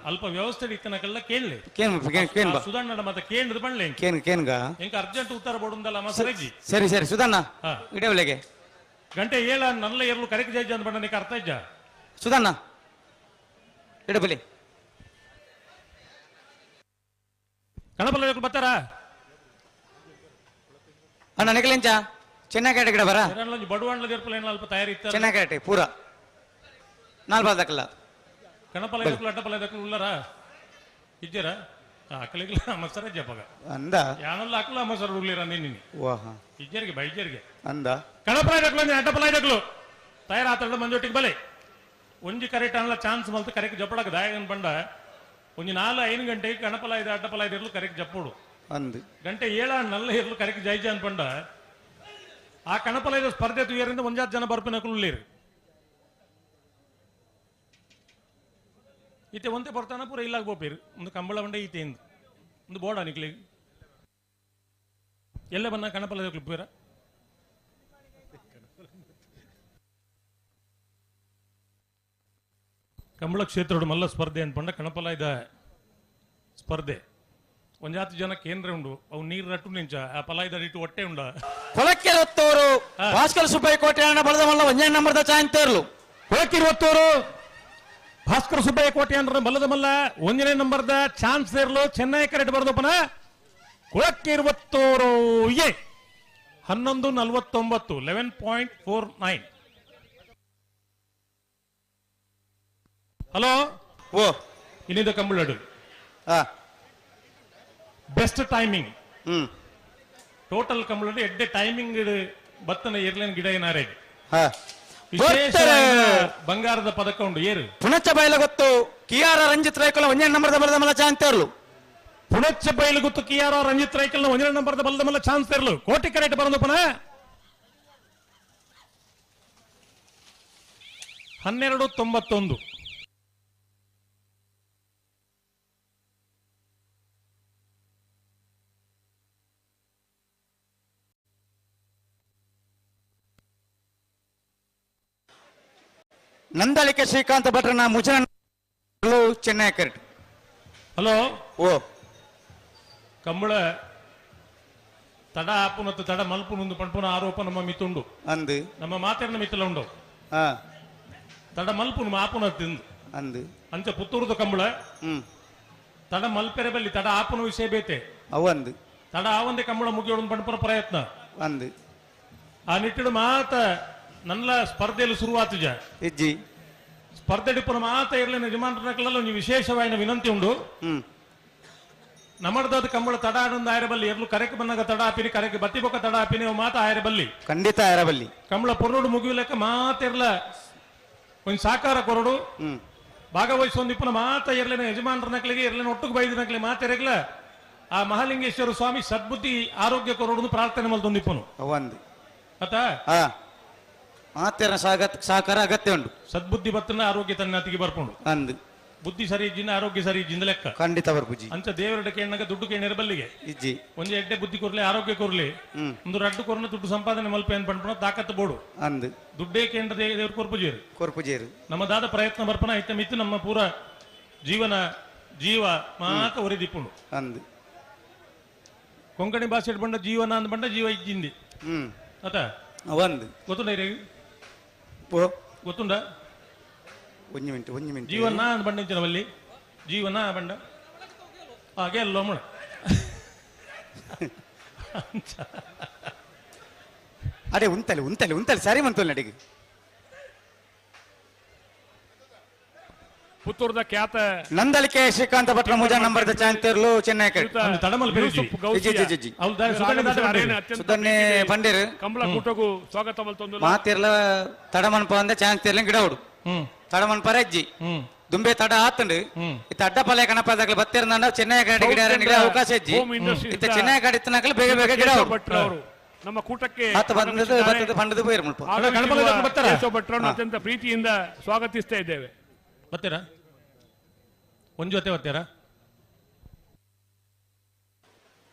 ಅಲ್ಪ ವ್ಯವಸ್ಥೆ ಇತ್ತನಕಲ್ಲ ಕೇಳಲಿ ಕೇನ್ ಕೇನ್ ಬಾ ಸುಧಣ್ಣನ ಮತ್ತೆ ಕೇಂದ್ರ ಬಣ್ಲೆ ಕೇನ್ ಕೇನ್ಗ ಎಂಕ ಅರ್ಜೆಂಟ್ ಉತ್ತರ ಬೋಡುಂದಲ್ಲ ಮಸರಜ್ಜಿ ಸರಿ ಸರಿ ಸುಧಣ್ಣ ಗಿಡವಲೆಗೆ ಗಂಟೆ 7 ನಲ್ಲ ಏರ್ಲು ಕರೆಕ್ಟ್ ಜಜ್ಜ ಅಂತ ಬಣ್ಣ ಅರ್ಥ ಇಜ್ಜ ಸುಧಣ್ಣ ಇಡಬಲಿ ಕಣಪಲ್ಲ ಬರ್ತಾರ ಅಣ್ಣ ನಿಕಲಿಂಚ ಚೆನ್ನೈ ಕರೆಕ್ಟ್ ಗಿಡ ಬರ ಬಡವಾಣ್ಲ ಅಲ್ಪ ತಯಾರಿ ಚೆನ್ನೈ ಕರೆಕ್ಟ್ ಪೂರ ನಾಲ್ಕು ಬಾದಕ್ಕಲ್ಲ ಕಣಪಲ ಇದಕ್ಕೂ ಅಡ್ಡಪಲ ಇದಕ್ಕೂ ಉಳ್ಳಾರ ಇದ್ದೀರ ಅಕ್ಕಲಿಗಿಲ್ಲ ಅಮಸರ ಜಪಗ ಅಂದ ಯಾನಲ್ಲ ಅಕ್ಕಲ ಅಮಸರ ಉಳ್ಳಿರ ನಿನ್ನಿ ವಾಹ ಇಜ್ಜರಿಗೆ ಬೈಜರಿಗೆ ಅಂದ ಕಣಪಲ ಇದಕ್ಕಲು ಅಡ್ಡಪಲ ಇದಕ್ಕಲು ತಯಾರಾತಡ ಮಂಜೊಟ್ಟಿಗೆ ಬಲೆ ಒಂಜಿ ಕರೆಕ್ಟ್ ಅನ್ಲ ಚಾನ್ಸ್ ಮಲ್ತು ಕರೆಕ್ಟ್ ಜಪಡಕ ದಾಯಗನ್ ಬಂಡ ಒಂಜಿ 4 5 ಗಂಟೆಗೆ ಕಣಪಲ ಇದು ಅಡ್ಡಪಲ ಇದಿರ್ಲು ಕರೆಕ್ಟ್ ಜಪ್ಪುಡು ಅಂದು ಗಂಟೆ 7 ನಲ್ಲ ಇರ್ಲು ಕರೆಕ್ಟ್ ಜೈಜ ಅನ್ಪಂಡ ಆ ಕಣಪಲ ಇದು ಸ್ಪರ್ಧೆ ತುಯರಿಂದ ಒಂಜಾತ್ ಜನ ಬರ್ಪಿನಕುಳ್ಳೀರು ಇತ್ತೆ ಒಂತೆ ಬರ್ತಾನ ಪೂರ ಇಲ್ಲಾಗ ಬೋಪೀರು ಒಂದು ಕಂಬಳ ಬಂಡೆ ಈತೆ ಇಂದು ಒಂದು ಬೋರ್ಡ್ ನಿಕ್ಲಿ ಎಲ್ಲ ಬನ್ನ ಕಣಪಲ ಪೂರ ಕಂಬಳ ಕ್ಷೇತ್ರೋಡು ಮಲ್ಲ ಸ್ಪರ್ಧೆ ಅನ್ಪಂಡ ಕಣಪಲ ಇದ ಸ್ಪರ್ಧೆ ಒಂಜಾತಿ ಜನ ಕೇಂದ್ರ ಉಂಡು ಅವು ನೀರು ರಟ್ಟು ನಿಂಚ ಆ ಪಲ ಇದ ಇಟ್ಟು ಹೊಟ್ಟೆ ಉಂಡ ಕೊಳಕ್ಕಿರುವತ್ತೂರು ಭಾಸ್ಕರ್ ಸುಬ್ಬಯ್ಯ ಕೋಟೆಯಣ್ಣ ಬಳದ ಮಲ್ಲ ಒಂದೇ ನಂಬರ್ದ ಚಾಯಂತೇರ್ಲು ಕೊಳಕ್ಕಿರುವತ್ತೂರು ಭಾಸ್ಕರ್ ಸುಬ್ಬಯ್ಯ ಕೋಟೆಯಣ್ಣ ಬಲ್ಲದ ಮಲ್ಲ ಒಂದನೇ ನಂಬರ್ದ ಚಾನ್ಸ್ ಸೇರ್ಲು ಚೆನ್ನೈ ಕರೆಕ್ಟ್ ಬರ್ದಪ್ಪನ ಕೊಳಕ್ಕಿರುವತ್ತೂರು ಎ 11:49 11.49. ಹಲೋ ಓ ಇನ್ನಿದ ಕಂಬಳಡು ಬೆಸ್ಟ್ ಟೈಮಿಂಗ್ ಟೋಟಲ್ ಕಂಬಳಡು ಎಡ್ಡೆ ಟೈಮಿಂಗ್ ಬತ್ತನ ಏರ್ಲೈನ್ ಗಿಡ ಏನಾರೆ ವಿಶೇಷ ಬಂಗಾರದ ಪದಕ ಉಂಡು ಏರು ಪುಣಚ ಬೈಲ ಗೊತ್ತು ಕಿಯಾರ ರಂಜಿತ್ ರೈಕಲ್ ಒಂದೇ ನಂಬರ್ದ ಬಲದ ಮಲ್ಲ ಚಾನ್ಸ್ ತೇರ್ಲು ಪುಣಚ ಬೈಲು ಗೊತ್ತು ಕಿಯಾರ ರಂಜಿತ್ ರೈಕಲ್ ಒಂದೇ ನಂಬರ್ದ ಬಲದ ಮಲ್ಲ ಚಾನ್ಸ್ ತೇರ್ಲು ಕೋಟಿ ಕರೆಕ್ಟ್ ಬರಂದು ಪುನಃ 12:91. ನಂದಳಿಕೆ ಶ್ರೀಕಾಂತ ಭಟ್ರನ ಮುಜನ ಚೆನ್ನೈ ಕರೆಕ್ಟ್ ಹಲೋ ಓ ಕಂಬಳ ತಡ ಆಪುನತ್ತು ತಡ ಮಲ್ಪುನೊಂದು ಪಣ್ಪುನ ಆರೋಪ ನಮ್ಮ ಮಿತ್ತುಂಡು ಅಂದು ನಮ್ಮ ಮಾತೆರ್ನ ಮಿತ್ತಲ ಉಂಡು ತಡ ಮಲ್ಪುನು ಆಪುನ ತಿಂದು ಅಂದು ಅಂಚ ಪುತ್ತೂರುದ ಕಂಬಳ ತಡ ಮಲ್ಪೆರೆ ಬಲ್ಲಿ ತಡ ಆಪುನ ವಿಷಯ ಬೇತೆ ಅವಂದು ತಡ ಆವಂದೆ ಕಂಬಳ ಮುಗಿಯೋಡು ಪಣ್ಪುನ ಪ್ರಯತ್ನ ಅಂದು ಆ ನಿಟ್ಟಿಡು ಮಾತ ನನ್ನ ಸ್ಪರ್ಧೆಯಲ್ಲಿ ಶುರುವಾತುಜ ಇಜ್ಜಿ ಸ್ಪರ್ಧೆ ಡಿಪ್ಪುನ ಮಾತ ಇರಲಿ ಯಜಮಾನರಲ್ಲ ಒಂಜಿ ವಿಶೇಷವಾಯಿನ ವಿನಂತಿ ಉಂಡು ನಮಡ್ದಾದ ಕಂಬಳ ತಡ ಆಡೊಂದು ಆಯರಬಲ್ಲಿ ಎರ್ಲು ಕರೆಕ್ ಬನ್ನಾಗ ತಡ ಆಪಿನಿ ಕರೆಕ್ ಬತ್ತಿ ಬೊಕ್ಕ ತಡ ಆಪಿನಿ ಅವು ಮಾತ ಆಯರಬಲ್ಲಿ ಖಂಡಿತ ಆಯರಬಲ್ಲಿ ಕಂಬಳ ಪೊರ್ರುಡು ಮುಗಿಯುಲೆಕ್ಕ ಮಾತಿರ್ಲ ಒಂಜಿ ಸಾಕಾರ ಕೊರಡು ಭಾಗವಹಿಸೊಂದಿಪ್ಪುನ ಮಾತ ಇರ್ಲಿನ ಯಜಮಾನರ ನಕಲಿಗೆ ಇರ್ಲಿನ ಒಟ್ಟುಗು ಬೈದ ನಕಲಿ ಮಾತೆರಗ್ಲ ಆ ಮಹಾಲಿಂಗೇಶ್ವರ ಸ್ವಾಮಿ ಸದ್ಬುದ್ಧಿ ಆರೋಗ್ಯ ಕೊರಡು ಪ್ರಾರ್ಥನೆ ಮಲ್ತೊಂದಿಪ್ಪನು ಒಂದು ಆತ ಮಾತೆರ ಸಹಕಾರ ಅಗತ್ಯ ಉಂಟು ಸದ್ಬುದ್ಧಿ ಬತ್ತನ ಆರೋಗ್ಯ ತನ್ನ ಬರ್ಪುಂಡು ಅಂದು ಬುದ್ಧಿ ಸರಿ ಇಜ್ಜಿನ ಆರೋಗ್ಯ ಸರಿ ಇಜ್ಜಿಂದ ಲೆಕ್ಕ ಖಂಡಿತ ಬರ್ಪುಜಿ ಅಂಚ ದೇವರ ಕೇಣ್ಣಗ ದುಡ್ಡು ಕೇಣಿರ ಬಲ್ಲಿಗೆ ಇಜ್ಜಿ ಒಂಜಿ ಎಡ್ಡೆ ಬುದ್ಧಿ ಕೊರ್ಲಿ ಆರೋಗ್ಯ ಕೊರ್ಲಿ ಒಂದು ರಡ್ಡು ಕೊರ್ನ ದುಡ್ಡು ಸಂಪಾದನೆ ಮಲ್ಪೆ ಅಂತ ಪಂಡ್ಪುಣ ತಾಕತ್ತು ಬೋಡು ಅಂದು ದುಡ್ಡೇ ಕೇಂದ್ರ ದೇವ್ರ ಕೊರ್ಪುಜೇರು ಕೊರ್ಪುಜೇರು ನಮ್ಮದಾದ ಪ್ರಯತ್ನ ಬರ್ಪನ ಐತ ಮಿತ್ತು ನಮ್ಮ ಪೂರ ಜೀವನ ಜೀವ ಮಾತ ಒರಿದಿಪ್ಪುಂಡು ಅಂದು ಕೊಂಕಣಿ ಭಾಷೆ ಬಂಡ ಜೀವನ ಅಂದ ಬಂಡ ಜೀವ ಇಜ್ಜಿಂದಿ ಆತ ಒಂದು ಗೊತ್ತುಂಡ ಗೊತ್ತುಂಡ ಒಂಜಿ ಮಿನಿಟ್ ಒಂಜಿ ಮಿನಿಟ್ ಜೀವನ ಅಂದ ಬಂಡ ಇಂಚಿನ ಜೀವನ ಬಂಡ ಹಾಗೆ ಅಲ್ಲೋ ಮುಳ ಅರೆ ಉಂತಲೆ ಉಂತಲೆ ಉಂತಲೆ ಸರಿ ಮಂತಲ್ ನಡಿಗೆ ಪುತ್ತೂರದ ಖ್ಯಾತ ನಂದಳಿಕೆ ಶ್ರೀಕಾಂತ ಭಟ್ರ ಮುಜಾ ನಂಬರ್ದ ಚಾಂತೇರ್ಲು ಚೆನ್ನೈ ಸುಧನ್ನೆ ಬಂಡೇರು ಕಂಬಳ ಕೂಟಗೂ ಸ್ವಾಗತ ಮಲ್ತೊಂದು ಮಾತಿರ್ಲ ತಡಮನ್ಪ ಅಂದ ಚಾಂತೇರ್ಲ ಗಿಡ ಉಡು ತಡಮನ್ಪರ ಅಜ್ಜಿ ದುಂಬೆ ತಡ ಆತಂಡು ಇತ್ತ ಅಡ್ಡ ಪಲ್ಯ ಕಣಪದಾಗಲ ಬತ್ತಿರಂದ ಚೆನ್ನೈ ಕಡೆ ಗಿಡ ಅವಕಾಶ ಅಜ್ಜಿ ಇತ್ತ ಚೆನ್ನೈ ಕಡೆ ಇತ್ತನಾಗಲ ಬೇಗ ಬೇಗ ಗಿಡ ಭಟ್ರವರು ನಮ್ಮ ಕೂಟಕ್ಕೆ ಆತ ಬಂದದ್ದು ಬತ್ತದ ಬಂಡದು ಪೋಯಿರು ಮುಲ್ಪ ಕೇಶವ ಭಟ್ರನ್ನು ಅತ್ಯಂತ ಪ್ರೀತಿಯಿಂದ ಸ್ವಾಗತಿಸ್ತಾ ಇದ್ದೇವೆ. ಬರ್ತೀರಾ? ಒಂದ್ ಜೊತೆ ಬರ್ತೀರಾ?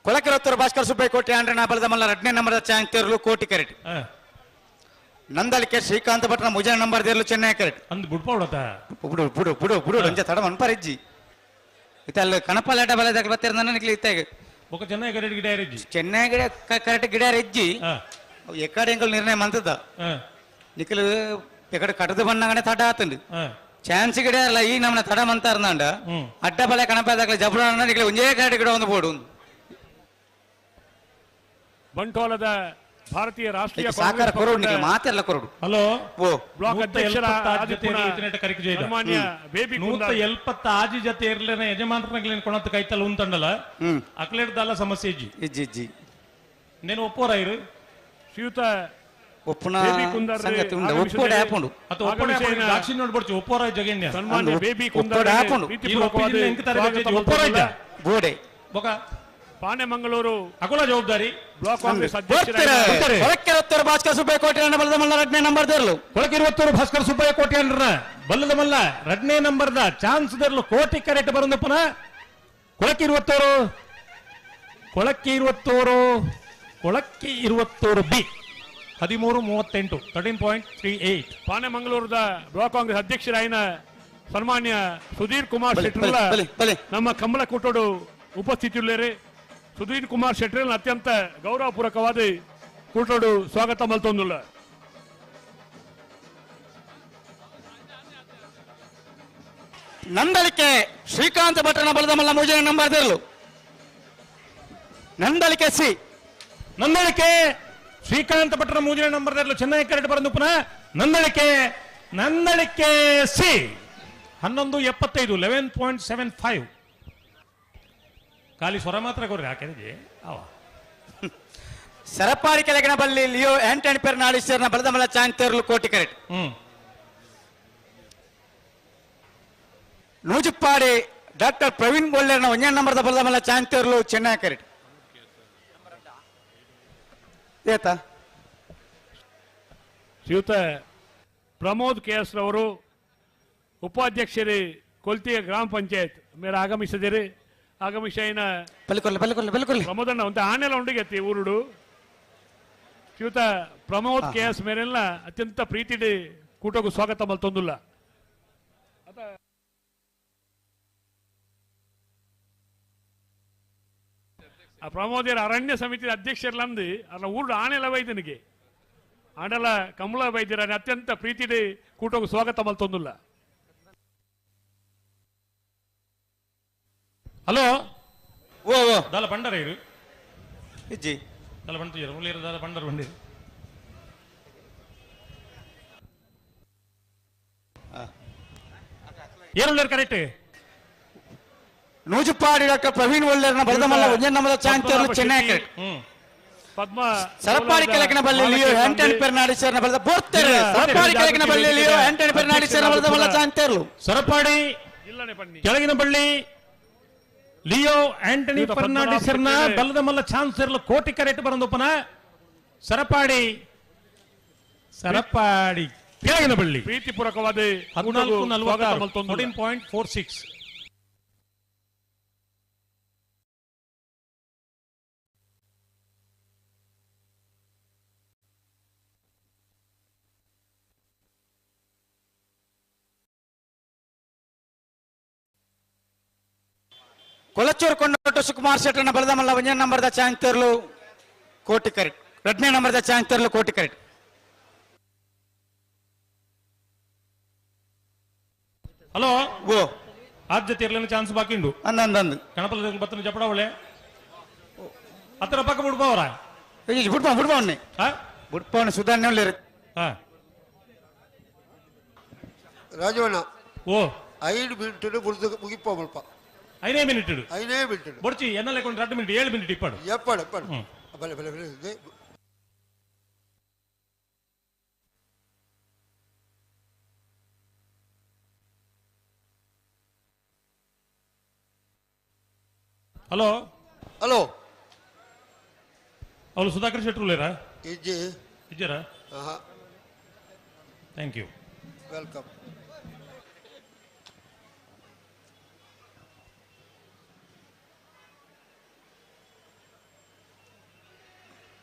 ಕೊಳಕಿರತ್ತೂರು ಭಾಸ್ಕರ್ ಸುಬ್ಬಯ್ಯ ಕೋಟಿ ಆಂಡ್ರನ ಬಲದ ಮಲ್ಲ ಎರಡನೇ ನಂಬರ್ ಚಾಂಗ್ ತೇರ್ಲು ಕೋಟಿ ಕರೆಟ್. ನಂದಳಿಕೆ ಶ್ರೀಕಾಂತ ಭಟ್ರ ಮುಜಾ ನಂಬರ್ ದೇರ್ಲು ಚೆನ್ನೈ ಕರೆಟ್. ಅಂದ್ ಬುಡ್ಪೌಡತ ಬುಡು ಬುಡು ಬುಡು ಬುಡು ಒಂಜ ತಡ ಮನ್ಪರ ಇಜ್ಜಿ ಇತ್ತ ಅಲ್ಲಿ ಕಣಪಾಲ ಅಡ್ಡ ಬಲದಾಗ ಬರ್ತೀರ ನನಗೆ ಇತ್ತಾಗ ఒక ಚೆನ್ನೈ ಕರೆಟ್ ಗಿಡ ಇಜ್ಜಿ. ಚೆನ್ನೈ ಗಿಡ ಕರೆಕ್ಟ್ ಗಿಡ ಇಜ್ಜಿ. ಎಕ್ಕಡೆ ಎಂಕಲ್ ನಿರ್ಣಯ ಮಂತದ ನಿಖಲ್ ಎಕಡೆ ಕಡದು ಬಣ್ಣಗನೆ ತಡ ಆತಂಡು ಚಾನ್ಸ್ ಗಿಡ ಅಲ್ಲ ಈ ನಮ್ಮನ್ನ ತಡ ಮಂತಾರ್ನಾಂಡ ಅಡ್ಡ ಬಲ ಕಣಪಾದಾಗಲ ಜಬರ ನಿಖಲ್ ಒಂಜೇ ಕರೆಕ್ಟ್ ಗಿಡ ಒಂದು ಬೋಡು. ಬಂಟ್ವಾಳದ ಭಾರತೀಯ ರಾಷ್ಟ್ರೀಯ ಸಾಕಾರ ಕೊರಡು ನಿಖಲ್ ಮಾತೆಲ್ಲ ಕೊರಡು. ಹಲೋ ಬ್ಲಾಕ್ ಅಧ್ಯಕ್ಷರ ಸನ್ಮಾನ್ಯ ಬೇಬಿ 176 ಜೊತೆ ಇರ್ಲೇನ ಯಜಮಾನರನ್ನ ಕೊಣತ್ ಕೈತಲ್ಲ ಉಂತಂಡಲ ಅಕ್ಲೇಡ್ದಲ್ಲ ಸಮಸ್ಯೆ ಇಜ್ಜಿ ಇಜ್ಜಿ ಇಜ್ಜಿ నేను ಒಪ್ಪೋರಾಯಿರು ಶ್ರೀಯುತ ಒಪ್ಪುನ ಸಂಗತಿ ಉಂಡು ಒಪ್ಪೋಡ ಆಪುಂಡು ಅಥವಾ ಒಪ್ಪೋಡ ದಾಕ್ಷಿಣ್ಯ ನೋಡ್ಬರ್ಚು ಒಪ್ಪೋರಾಯ್ ಜಗಣ್ಯ ಸನ್ಮಾನ್ಯ ಬೇಬಿ ಕುಂದಾರ್ ಆಪುಂಡು ಒಪ್ಪೋರಾಯ್ ಗೋಡೆ ಬೊಕ ಪಾಣೆಮಂಗಳೂರು ಅಕುಲ ಜವಾಬ್ದಾರಿ ಬ್ಲಾಕ್ ಕಾಂಗ್ರೆಸ್ ಅಧ್ಯಕ್ಷರ ಕೊಳಕಿರುವತ್ತೂರು ಭಾಸ್ಕರ್ ಸುಬ್ಬಯ್ಯ ಕೋಟಿ ಬಲ್ಲದ ಮಲ್ಲ ಎರಡನೇ ನಂಬರ್ ದೇರ್ಲು. ಕೊಳಕಿರುವತ್ತೂರು ಭಾಸ್ಕರ್ ಸುಬ್ಬಯ್ಯ ಕೋಟಿ ಅಂಡ್ರ ಬಲ್ಲದ ಮಲ್ಲ ಎರಡನೇ ನಂಬರ್ದ ಚಾನ್ಸ್ ದೇರ್ಲು ಕೋಟಿ ಕರೆಕ್ಟ್ ಬರಂದು ಪುನಃ ಕೊಳಕಿರುವತ್ತೂರು ಕೊಳಕಿರುವತ್ತೂರು ಕೊಳಕಿರುವತ್ತೂರು ಬಿ 13.38 13.38. ಪಾಣೆಮಂಗಳೂರದ ಬ್ಲಾಕ್ ಕಾಂಗ್ರೆಸ್ ಅಧ್ಯಕ್ಷರಾಯಿನ ಸನ್ಮಾನ್ಯ ಸುಧೀರ್ ಕುಮಾರ್ ಶೆಟ್ಟರ್ಲ ನಮ್ಮ ಕಂಬಳ ಕೂಟೋಡು ಉಪಸ್ಥಿತಿಯುಳ್ಳೇರಿ. ಸುಧೀರ್ ಕುಮಾರ್ ಶೆಟ್ಟರ್ ಅತ್ಯಂತ ಗೌರವಪೂರ್ವಕವಾದ ಕೂಟೋಡು ಸ್ವಾಗತ ಮಲ್ತೊಂದುಲ್ಲ. ನಂದಳಿಕೆ ಶ್ರೀಕಾಂತ ಭಟ್ರನ ಬಲದ ಮಲ್ಲ ಮೂಜನ ನಂಬರ್ ದೇರ್ಲು. ನಂದಳಿಕೆ ಸಿ ನಂದಳಿಕೆ ಶ್ರೀಕಾಂತ ಭಟ್ರನ ಮೂಜನ ನಂಬರ್ ದೇರ್ಲು ಚೆನ್ನೈ ಕರೆಕ್ಟ್ ಬರಂದು ಪುನಃ ನಂದಳಿಕೆ ನಂದಳಿಕೆ ಸಿ 11.75 11.75. ಖಾಲಿ ಸ್ವರ ಮಾತ್ರ ಕೊರ್ರಿ ಹಾಕಿದ್ರೆ ಅವ ಸರಪಾರಿ ಕೆಳಗಿನ ಬಲ್ಲಿ ಲಿಯೋ ಆಂಟನಿ ಪೆರ್ನಾಡಿಸರ್ನ ಬಲದ ಮಲ್ಲ ಚಾಂಗ್ ತೇರ್ಲು ಕೋಟಿ ಕರೆಕ್ಟ್. ನೂಜುಪ್ಪಾಡಿ ಡಾಕ್ಟರ್ ಪ್ರವೀಣ್ ಗೋಲ್ಲೇರ್ನ ಒಂದೇ ನಂಬರ್ದ ಬಲದ ಮಲ್ಲ ಚಾಂಗ್ ತೇರ್ಲು ಚೆನ್ನೈ ಕರೆಕ್ಟ್. ಏತಾ ಶ್ರೀಯುತ ಪ್ರಮೋದ್ ಕೆ ಎಸ್ ರವರು ಉಪಾಧ್ಯಕ್ಷರೇ ಕೊಲ್ತಿಯ ಗ್ರಾಮ ಪಂಚಾಯತ್ ಮೇರೆ ಆಗಮಿಸಿದಿರಿ. ಆಗಮಿಸಿನ ಪ್ರಮೋದಣ್ಣ ಒಂದು ಆನೆಲ್ಲ ಉಂಡಿಗೆತ್ತಿ ಊರುಡು. ಶ್ರೀಯುತ ಪ್ರಮೋದ್ ಕೆ ಎಸ್ ಮೇರೆಲ್ಲ ಅತ್ಯಂತ ಪ್ರೀತಿ ಕೂಟಕ್ಕೂ ಸ್ವಾಗತ ಮಲ್ತೊಂದುಲ್ಲ. ಆ ಪ್ರಮೋದರ ಅರಣ್ಯ ಸಮಿತಿ ಅಧ್ಯಕ್ಷರ್ಲಂದು ಅಲ್ಲ ಊರು ಆಣೆಲ ವೈದ್ಯನಿಗೆ ಆಂಡಲ ಕಮಲ ವೈದ್ಯರ ಅತ್ಯಂತ ಪ್ರೀತಿಡೆ ಕೂಟಕ್ಕೆ ಸ್ವಾಗತ ಮಲ್ತೊಂದುಲ್ಲ. ಹಲೋ ಓ ಓ ದಾಲ ಪಂಡರ ಇರು ಇಜ್ಜಿ ದಾಲ ಪಂಡ ಉಳ್ಳೇರು ದಾಲ ಪಂಡರ ಬಂಡಿರು. ಏರುಳ್ಳೇರು ಕರೆಕ್ಟ್. ನೂಜುಪಾಡಿ ಡಾಕ್ಟರ್ ಪ್ರವೀಣ್ ಒಳ್ಳೇರ್ನ ಬರದಮಲ್ಲ ಒಂಜನ್ನಮದ ಚಾಂಚರ್ಲು ಚೆನ್ನೈ ಪದ್ಮ ಸರಪಾಡಿ ಕೆಳಗಿನ ಬಳ್ಳಿ ಲಿಯೋ ಆಂಟನಿ ಫೆರ್ನಾಂಡಿಸ್ ಬರದ ಬೋರ್ತೆರೆ. ಸರಪಾಡಿ ಕೆಳಗಿನ ಬಳ್ಳಿ ಲಿಯೋ ಆಂಟನಿ ಫೆರ್ನಾಂಡಿಸ್ ಬರದಮಲ್ಲ ಚಾಂಚರ್ಲು. ಸರಪಾಡಿ ಕೆಳಗಿನ ಬಳ್ಳಿ ಲಿಯೋ ಆಂಟನಿ ಫೆರ್ನಾಂಡಿಸ್ ಬಲದ ಮಲ್ಲ ಚಾನ್ಸರ್ಲು ಕೋಟಿ ಕರೆಕ್ಟ್ ಬರಂದೊಪ್ಪನ ಸರಪಾಡಿ ಸರಪಾಡಿ ಕೆಳಗಿನ ಬಳ್ಳಿ ಪ್ರೀತಿಪೂರ್ವಕವಾದ 14 14.46. ಕೊಲಚೂರು ಕೊಂಡೋಟು ಸುಕುಮಾರ್ ಶೆಟ್ಟರ್ನ ಬಲದ ಮಲ್ಲ ಒಂಜನೇ ನಂಬರ್ದ ಚಾಂಚರ್ಲು ಕೋಟಿ ಕರೆಕ್ಟ್. ಎರಡನೇ ನಂಬರ್ದ ಚಾಂಚರ್ಲು ಕೋಟಿ ಕರೆಕ್ಟ್. ಹಲೋ ಓ ಆದ್ಯತೆ ಇರ್ಲಿನ ಚಾನ್ಸ್ ಬಾಕಿ ಉಂಡು. ಅಂದ ಅಂದ ಅಂದ ಗಣಪತಿ ಬತ್ತನ ಜಪಡವಳೆ ಅತ್ತರ ಪಕ್ಕ ಬಿಡ್ಬಾವರ ಬುಡ್ಪ ಬುಡ್ಬಾವನ್ನೇ ಬುಡ್ಪವನ ಸುಧಾರಣೆ ಒಳ್ಳೆ. ರಾಜವಣ್ಣ ಓ 5 ಮಿನಿಟ್ ಮುರಿದು ಮುಗಿಪ್ಪ ಮುಲ್ಪ 5 ಮಿನಿಟ್ 5 ಮಿನಿಟ್ ಬೊಡ್ಚಿ ಎನ್ನಲೆ ಕೊಂಡು 2 ಮಿನಿಟ್ 7 ಮಿನಿಟ್ ಇಪ್ಪಾಡು ಎಪ್ಪಾಡು ಎಪ್ಪಾಡು ಬಲೆ ಬಲೆ ಬಲೆ. ಹಲೋ ಹಲೋ ಅವಳು ಸುಧಾಕರ್ ಶೆಟ್ಟರು ಉಳ್ಳೇರಾ? ಇಜ್ಜಿ ಇಜ್ಜರಾ? Thank you. Welcome.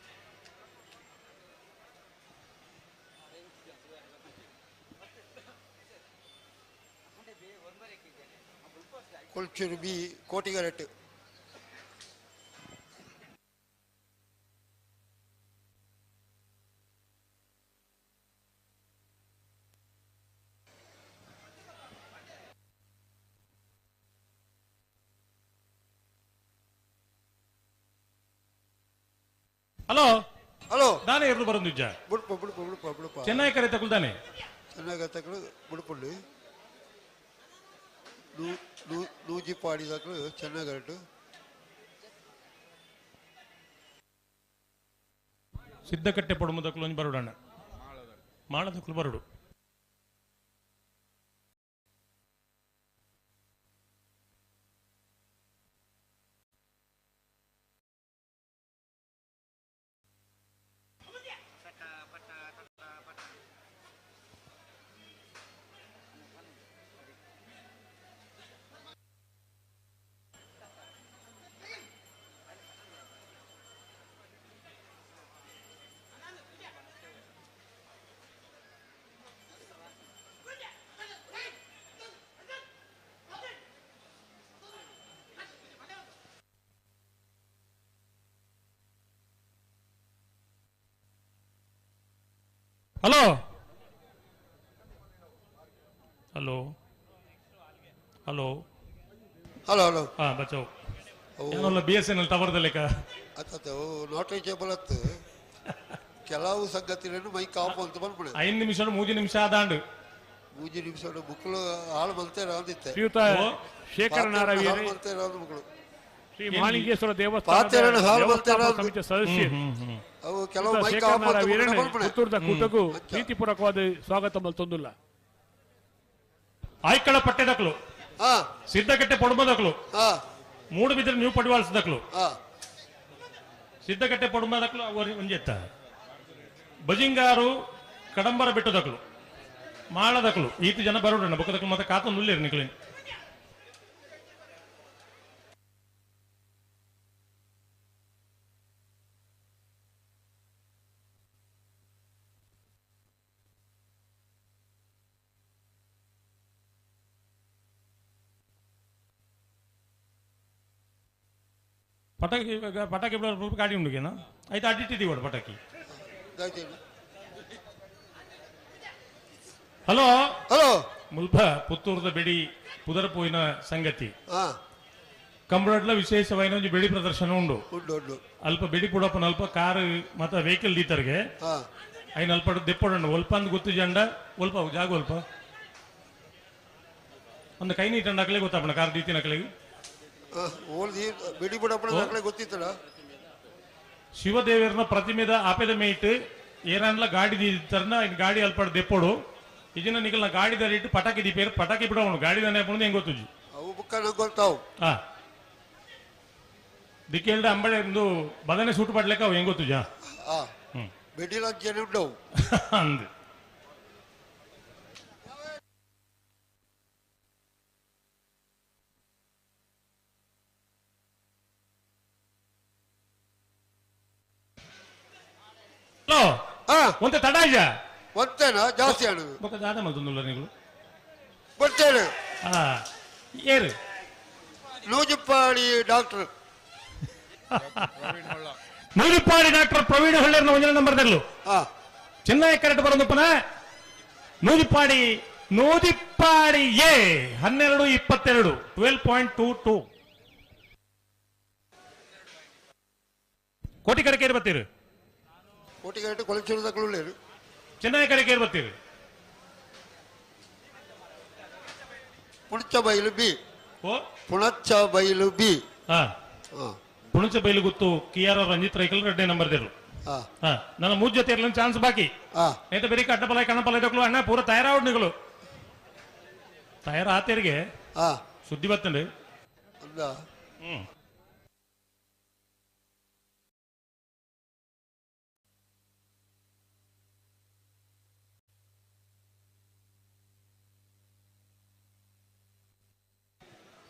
Kolchur B ಕೋಟಿಗರೆಟ್. Hello hello ದಾನೆ ಇರ್ಲು ಬರೋದು ನಿಜ ಬುಡ್ಪ ಬುಡ್ಪ ಬುಡ್ಪ ಬುಡ್ಪ ಚೆನ್ನೈ ಕರೆ ತಗೊಳ್ದಾನೆ ಚೆನ್ನೈ ತಗೊಳ್ಳು ಬುಡ್ಪುಳ್ಳಿ ನೂಜಿಪಾಡಿ ತಗೊಳ್ಳು ಚೆನ್ನೈ ಕರೆಕ್ಟ್. ಸಿದ್ಧಕಟ್ಟೆ ಪಡುಮದಕ್ಕಲು ಒಂಜಿ ಬರೋಡಣ್ಣ ಮಾಳದಕ್ಕಲು ಬರೋಡು. Hello hello hello hello hello ಹಾ ಬಚಾವ್ ಏನಲ್ಲ ಬಿ ಎಸ್ ಎನ್ ಎಲ್ ಟವರ್ದ ಲೆಕ್ಕ ಅತ್ತ not reachable ಅತ್ತು ಕೆಲವು ಸಂಗತಿಗಳನ್ನು ಮೈಕ್ ಆಫ್ ಅಂತ ಬಂದ್ಬಿಡು. 5 ನಿಮಿಷ 3 ನಿಮಿಷ ಆದಾಂಡು 3 ನಿಮಿಷ ಬುಕ್ಲು ಹಾಳು ಮಲ್ತೇರ ಅಂದಿತ್ತೆ ಶ್ರೀಯುತ ಶೇಖರ ನಾರಾಯಣ ಶ್ರೀ ಮಹಾಲಿಂಗೇಶ್ವರ ದೇವಸ್ಥಾನದ ಸಮಿತಿಯ ಸದಸ್ಯರು ಅವು ಕೆಲವು ಮೈಕ್ ಆಫ್ ಅಂತ ಬಂದ್ಬಿಡು. ಪುತ್ತೂರದ ಕೂಟಕ್ಕೂ ಪ್ರೀತಿಪೂರ್ವಕವಾದ ಸ್ವಾಗತ ಮಲ್ತೊಂದುಲ್ಲ. ಆಯ್ಕಳ ಪಟ್ಟೆದಕ್ಲು ಸಿದ್ಧಕಟ್ಟೆ ಪೊಡಮದಕ್ಲು ಮೂಡು ಬಿದ್ರೆ ನೀವು ಪಡಿವಾಳ್ಸದಕ್ಲು ಸಿದ್ಧಕಟ್ಟೆ ಪೊಡಮದಕ್ಲು ಒಂಜೆತ್ತ ಬಜಿಂಗಾರು ಕಡಂಬರ ಬೆಟ್ಟದಕ್ಲು ಮಾಳದಕ್ಲು ಈತ ಜನ ಬರೋಡಣ್ಣ ಬೊಕ್ಕದಕ್ಲು ಮತ್ತೆ ಕಾತೊಂದು ಉಳ್ಳೇರು ನಿಕ್ಲೇನು. ಪಟಾಕಿ ಪಟಾಕಿ ಗಾಡಿ ಉಂಡುಗೇನ ಆಯ್ತು ಅಡ್ಡಿಟ್ಟಿದ್ದೀವಿ ಓಡು ಪಟಾಕಿ. ಹಲೋ ಹಲೋ ಮುಲ್ಪ ಪುತ್ತೂರದ ಬೆಡಿ ಪುದರಪೋಯಿನ ಸಂಗತಿ ಕಂಬಳಡ್ಲ ವಿಶೇಷವಾಯಿನ ಒಂಜಿ ಬೆಡಿ ಪ್ರದರ್ಶನ ಉಂಡು. ಅಲ್ಪ ಬೆಡಿ ಪುಡಪ್ಪನ ಅಲ್ಪ ಕಾರ್ ಮತ್ತ ವೆಹಿಕಲ್ ದೀತರ್ಗೆ ಐನ ಅಲ್ಪ ದೆಪ್ಪೊಡಂಡು ಒಲ್ಪ ಅಂದ್ ಗೊತ್ತು ಜಂಡ ಒಲ್ಪ ಜಾಗ ಒಲ್ಪ ಒಂದು ಕೈ ನೀಟಂಡ ಅಕಲೆ ಗೊತ್ತಾಪಣ ಕಾರ್ ದೀತಿನ ಅಕಲೆಗೆ ಬೆಡಿ ಪುಡಪ್ಪನ ಗೊತ್ತಿತ್ತಲ್ಲ. ಶಿವದೇವರನ ಪ್ರತಿಮೆದ ಆಪೆದ ಮೇಟ್ ಏನಾನ್ಲ ಗಾಡಿ ದೀತರ್ನ ಗಾಡಿ ಅಲ್ಪ ದೆಪ್ಪೊಡು ಇಜಿನ ನಿಕಲ್ನ ಗಾಡಿ ದರಿಟ್ಟು ಪಟಾಕಿ ದೀಪೇರು ಪಟಾಕಿ ಬಿಡವನು ಗಾಡಿ ದನೆ ಹೆಂಗ್ ಗೊತ್ತುಜಿ ಅವು ಬುಕ್ಕ ಗೊತ್ತಾವು. ಹಾ ದಿಕ್ಕೇಳ್ದ ಅಂಬಳೆ ಒಂದು ಬದನೆ ಸೂಟ್ ಪಡ್ಲಿಕ್ಕೆ ಅವು ಹೆಂಗ್ ಗೊತ್ತುಜಾ ಅಂದ್. ಹಲೋ ಒಂತೆ ತಡಾಜ ಒಂತೆನಾ ಜಾಸ್ತಿ ಆಡುದು ಬೊಕ್ಕ ದಾದ ಮಲ್ತೊಂದುಲ್ಲ ನೀವು ಬರ್ತೇನೆ. ಏರು ನೂಜಿಪ್ಪಾಡಿ ಡಾಕ್ಟರ್ ನೂಜಿಪ್ಪಾಡಿ ಡಾಕ್ಟರ್ ಪ್ರವೀಣ್ ಹೊಳ್ಳೇರ್ನ ಒಂಜನೇ ನಂಬರ್ ದರ್ಲು ಚೆನ್ನೈ ಕರೆಕ್ಟ್ ಬರೋದಪ್ಪನ ನೂಜಿಪ್ಪಾಡಿ ನೂಜಿಪ್ಪಾಡಿ ಎ 12:22 12.22 ಕೋಟಿ ಕಡೆಕೇರಿ ಬರ್ತೀರಿ. ಕೋಟಿ ಕರೆಕ್ಟ್ ಕೊಲಚೂರು ತಗೊಳ್ಳೇರು ಚೆನ್ನೈ ಕಡೆಕೇರಿ ಬರ್ತೀರಿ. ಪುಣಚ ಬೈಲು ಬಿ ಪುಣಚ ಬೈಲು ಬಿ ಪುಣಚ ಬೈಲು ಗೊತ್ತು ಕೆ ಆರ್ ರಂಜಿತ್ ರೈಕಲ್ ಎರಡನೇ ನಂಬರ್ ದೇರು. ನನ್ನ ಮೂರು ಜೊತೆ ಇರಲಿ ಚಾನ್ಸ್ ಬಾಕಿ ನೇತ ಬೇರೆ ಕಡ್ಡಪಲ ಕಣ್ಣಪಲ ಇದಕ್ಕೂ ಅಣ್ಣ ಪೂರ ತಯಾರಾವಡ್ ನಿಗಳು ತಯಾರ ಆತೇರಿಗೆ ಸುದ್ದಿ ಬತ್ತಂಡು.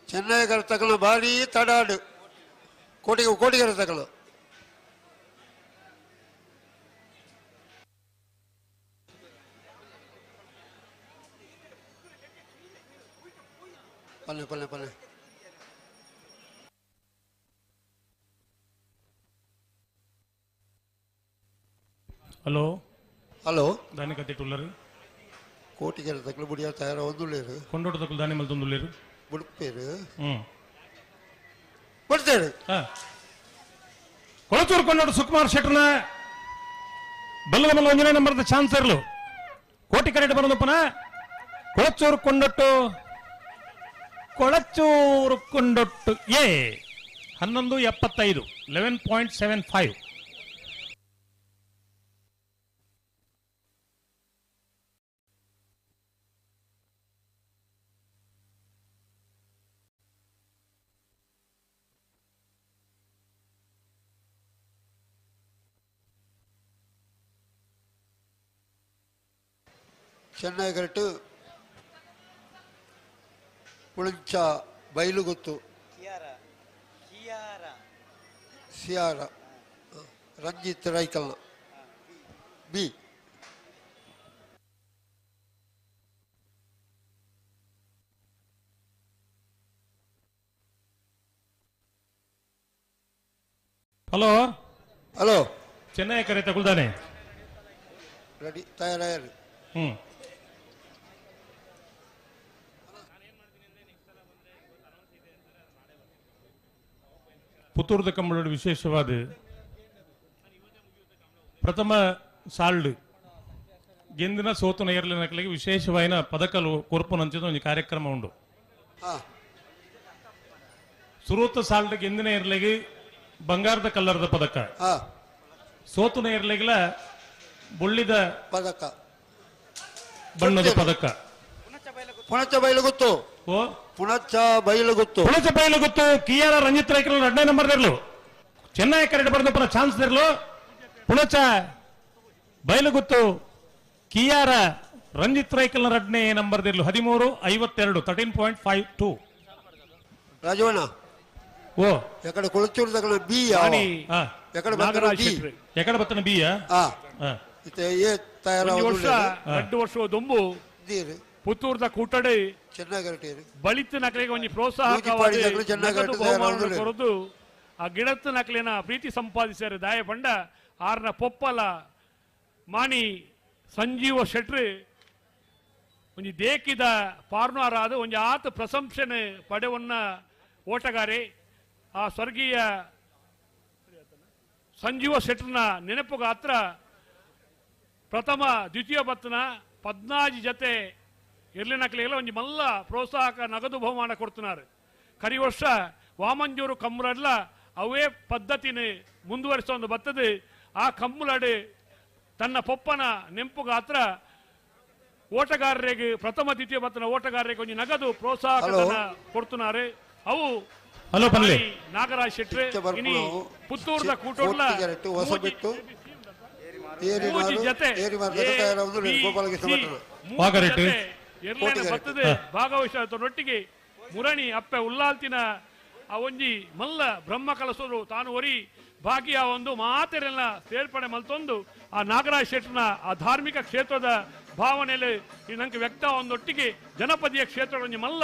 ಚೆನ್ನೈ ತಕಲು ಭಾರಿ ತಡಾಡು ಕೋಟಿಗೆ ಕೋಟಿಗರ ತಕಲು ಪಲ್ಲೆ ಪಲ್ಲೆ ಪಲ್ಲೆ ಹಲೋ ಹಲೋ ದಾನಿ ಕತ್ತಿಟ್ಟುಲ್ಲರು ಕೋಟಿಗರ ತಕಲು ಬುಡಿಯ ತಯಾರ ಒಂದುಳ್ಳೇರು ಕೊಂಡೋಟ ತಕಲು ದಾನಿ ಮಲ್ತೊಂದುಳ್ಳೇರು ಬುಡ್ಪೇರು ಬರ್ತೇನೆ. ಕೊಳಚೂರು ಕೊಂಡೋಡು ಸುಕುಮಾರ್ ಶೆಟ್ಟರ್ನ ಬಲ್ಲದ ಮಲ್ಲ ಒಂಜನೇ ನಂಬರ್ದ ಚಾನ್ಸ್ ಇರಲು ಕೋಟಿ ಕರೆಕ್ಟ್ ಬರೋದಪ್ಪನ ಕೊಳಚೂರು ಕೊಂಡೊಟ್ಟು ಕೊಳಚೂರು ಕೊಂಡೊಟ್ಟು ಎ 11.75 11.75 ಚೆನ್ನೈ ಕರೆಕ್ಟ್ ಪುಳಂಚ ಬೈಲುಗುತ್ತು ಸಿಯಾರ ರಂಜಿತ್ ರೈಕಲ್ನ ಬಿ ಹಲೋ ಹಲೋ ಚೆನ್ನೈ ಕರೆ ತಗೊಳ್ದಾನೆ ರೆಡಿ ತಯಾರಾಯರು. ಪುತ್ತೂರದ ಕಂಬಳೋಡು ವಿಶೇಷವಾದ ಪ್ರಥಮ ಸಾಲ್ಡ್ ಗೆಂದಿನ ಸೋತು ನೇರ್ಲಿನಕಲಿಗೆ ವಿಶೇಷವಾದ ಪದಕಲು ಕೊರ್ಪುನಂಚಿನ ಒಂದು ಕಾರ್ಯಕ್ರಮ ಉಂಡು. ಸುರೂತ ಸಾಲ್ಡ್ ಗೆಂದಿನ ಏರ್ಲಿಗೆ ಬಂಗಾರದ ಕಲ್ಲರದ ಪದಕ, ಸೋತು ನೇರ್ಲಿಗೆಲ ಬೊಳ್ಳಿದ ಪದಕ ಬಣ್ಣದ ಪದಕ. ಪುಣಚ ಬೈಲು ಗೊತ್ತು ಪುಣಚ ಬೈಲು ಗೊತ್ತು ಪುಣಚ ಬೈಲು ಗೊತ್ತು ಕೆ ಆರ್ ರಂಜಿತ್ ರೈಕಲ್ ಎರಡನೇ ನಂಬರ್ ಇರಲು ಚೆನ್ನೈ ಕರೆಕ್ಟ್ ಬರೆದಪ್ಪನ ಚಾನ್ಸ್ ಇರಲು ಪುಣಚ ಬೈಲುಗುತ್ತು ಕೆ ಆರ್ ರಂಜಿತ್ ರೈಕಲ್ ಎರಡನೇ ನಂಬರ್ ಇರಲು 13.52 13.52. ರಾಜವಣ್ಣ ಓ ಎಕಡೆ ಕೊಳಚೂರು ತಗಳ ಬಿ ಎಕಡೆ ಬತ್ತನ ಬಿ ಎಕಡೆ ಬತ್ತನ ಬಿ ಏ ತಯಾರ ವರ್ಷ 2 ವರ್ಷ ದೊಂಬು ಪುತ್ತೂರ್ದ ಕೂಟಡೆ ಬಳಿತ ನಕಲಿಗೆ ಒಂಜಿ ಪ್ರೋತ್ಸಾಹ ಕೊರದು ಆ ಗಿಡತ್ತು ನಕಲಿನ ಪ್ರೀತಿ ಸಂಪಾದಿಸ್ಯಾರ ದಾಯ ಪಂಡ ಆರ್ನ ಪೊಪ್ಪಲ ಮಾಣಿ ಸಂಜೀವ ಶೆಟ್ರು ಒಂಜಿ ದೇಕಿದ ಪಾರ್ನಾರಾದ ಒಂಜಿ ಆತ ಪ್ರಶಂಸೆನೆ ಪಡೆವನ್ನ ಓಟಗಾರೆ ಆ ಸ್ವರ್ಗೀಯ ಸಂಜೀವ ಶೆಟ್ರನ ನೆನಪುಗಾತ್ರ ಪ್ರಥಮ ದ್ವಿತೀಯ ಬತ್ತನ 14 ಜತೆ ಇರ್ಲಿನಕಲಿಗೆಲ್ಲ ಒಂಜಿ ಮಲ್ಲ ಪ್ರೋತ್ಸಾಹಕ ನಗದು ಬಹುಮಾನ ಕೊಡ್తున్నారు. ಕರಿ ವರ್ಷ ವಾಮಂಜೂರು ಕಮ್ಮುಲಡ್ಲ ಅವೇ ಪದ್ಧತಿನ ಮುಂದುವರಿಸೊಂದು ಬರ್ತದೆ. ಆ ಕಮ್ಮುಲಡೆ ತನ್ನ ಪೊಪ್ಪನ ನೆಂಪುಗಾತ್ರ ಓಟಗಾರರಿಗೆ ಪ್ರಥಮ ದ್ವಿತೀಯ ಬತ್ತನ ಓಟಗಾರರಿಗೆ ಒಂಜಿ ನಗದು ಪ್ರೋತ್ಸಾಹಕ ಕೊಡ್తున్నారు. ಅವು ಹಲೋ ಪನ್ಲೆ ನಾಗರಾಜ್ ಶೆಟ್ರೆ ಇನಿ ಪುತ್ತೂರ್ದ ಕೂಟೋಡ್ಲ ಜತೆ ಬರ್ತದೆ ಭಾಗವಹಿಸೊಟ್ಟಿಗೆ ಮುರಣಿ ಅಪ್ಪೆ ಉಲ್ಲಾಲ್ತಿನ ಆ ಒಂಜಿ ಮಲ್ಲ ಬ್ರಹ್ಮ ಕಲಸೋರು ತಾನು ಒರಿ ಭಾಗಿಯ ಒಂದು ಮಾತೆರೆಲ್ಲ ಸೇರ್ಪಡೆ ಮಲ್ತೊಂದು ಆ ನಾಗರಾಜ್ ಶೆಟ್ಟರ್ನ ಆ ಧಾರ್ಮಿಕ ಕ್ಷೇತ್ರದ ಭಾವನೆಯಲ್ಲಿ ಈ ನಂಗೆ ವ್ಯಕ್ತ ಒಂದೊಟ್ಟಿಗೆ ಜನಪದೀಯ ಕ್ಷೇತ್ರದ ಒಂಜಿ ಮಲ್ಲ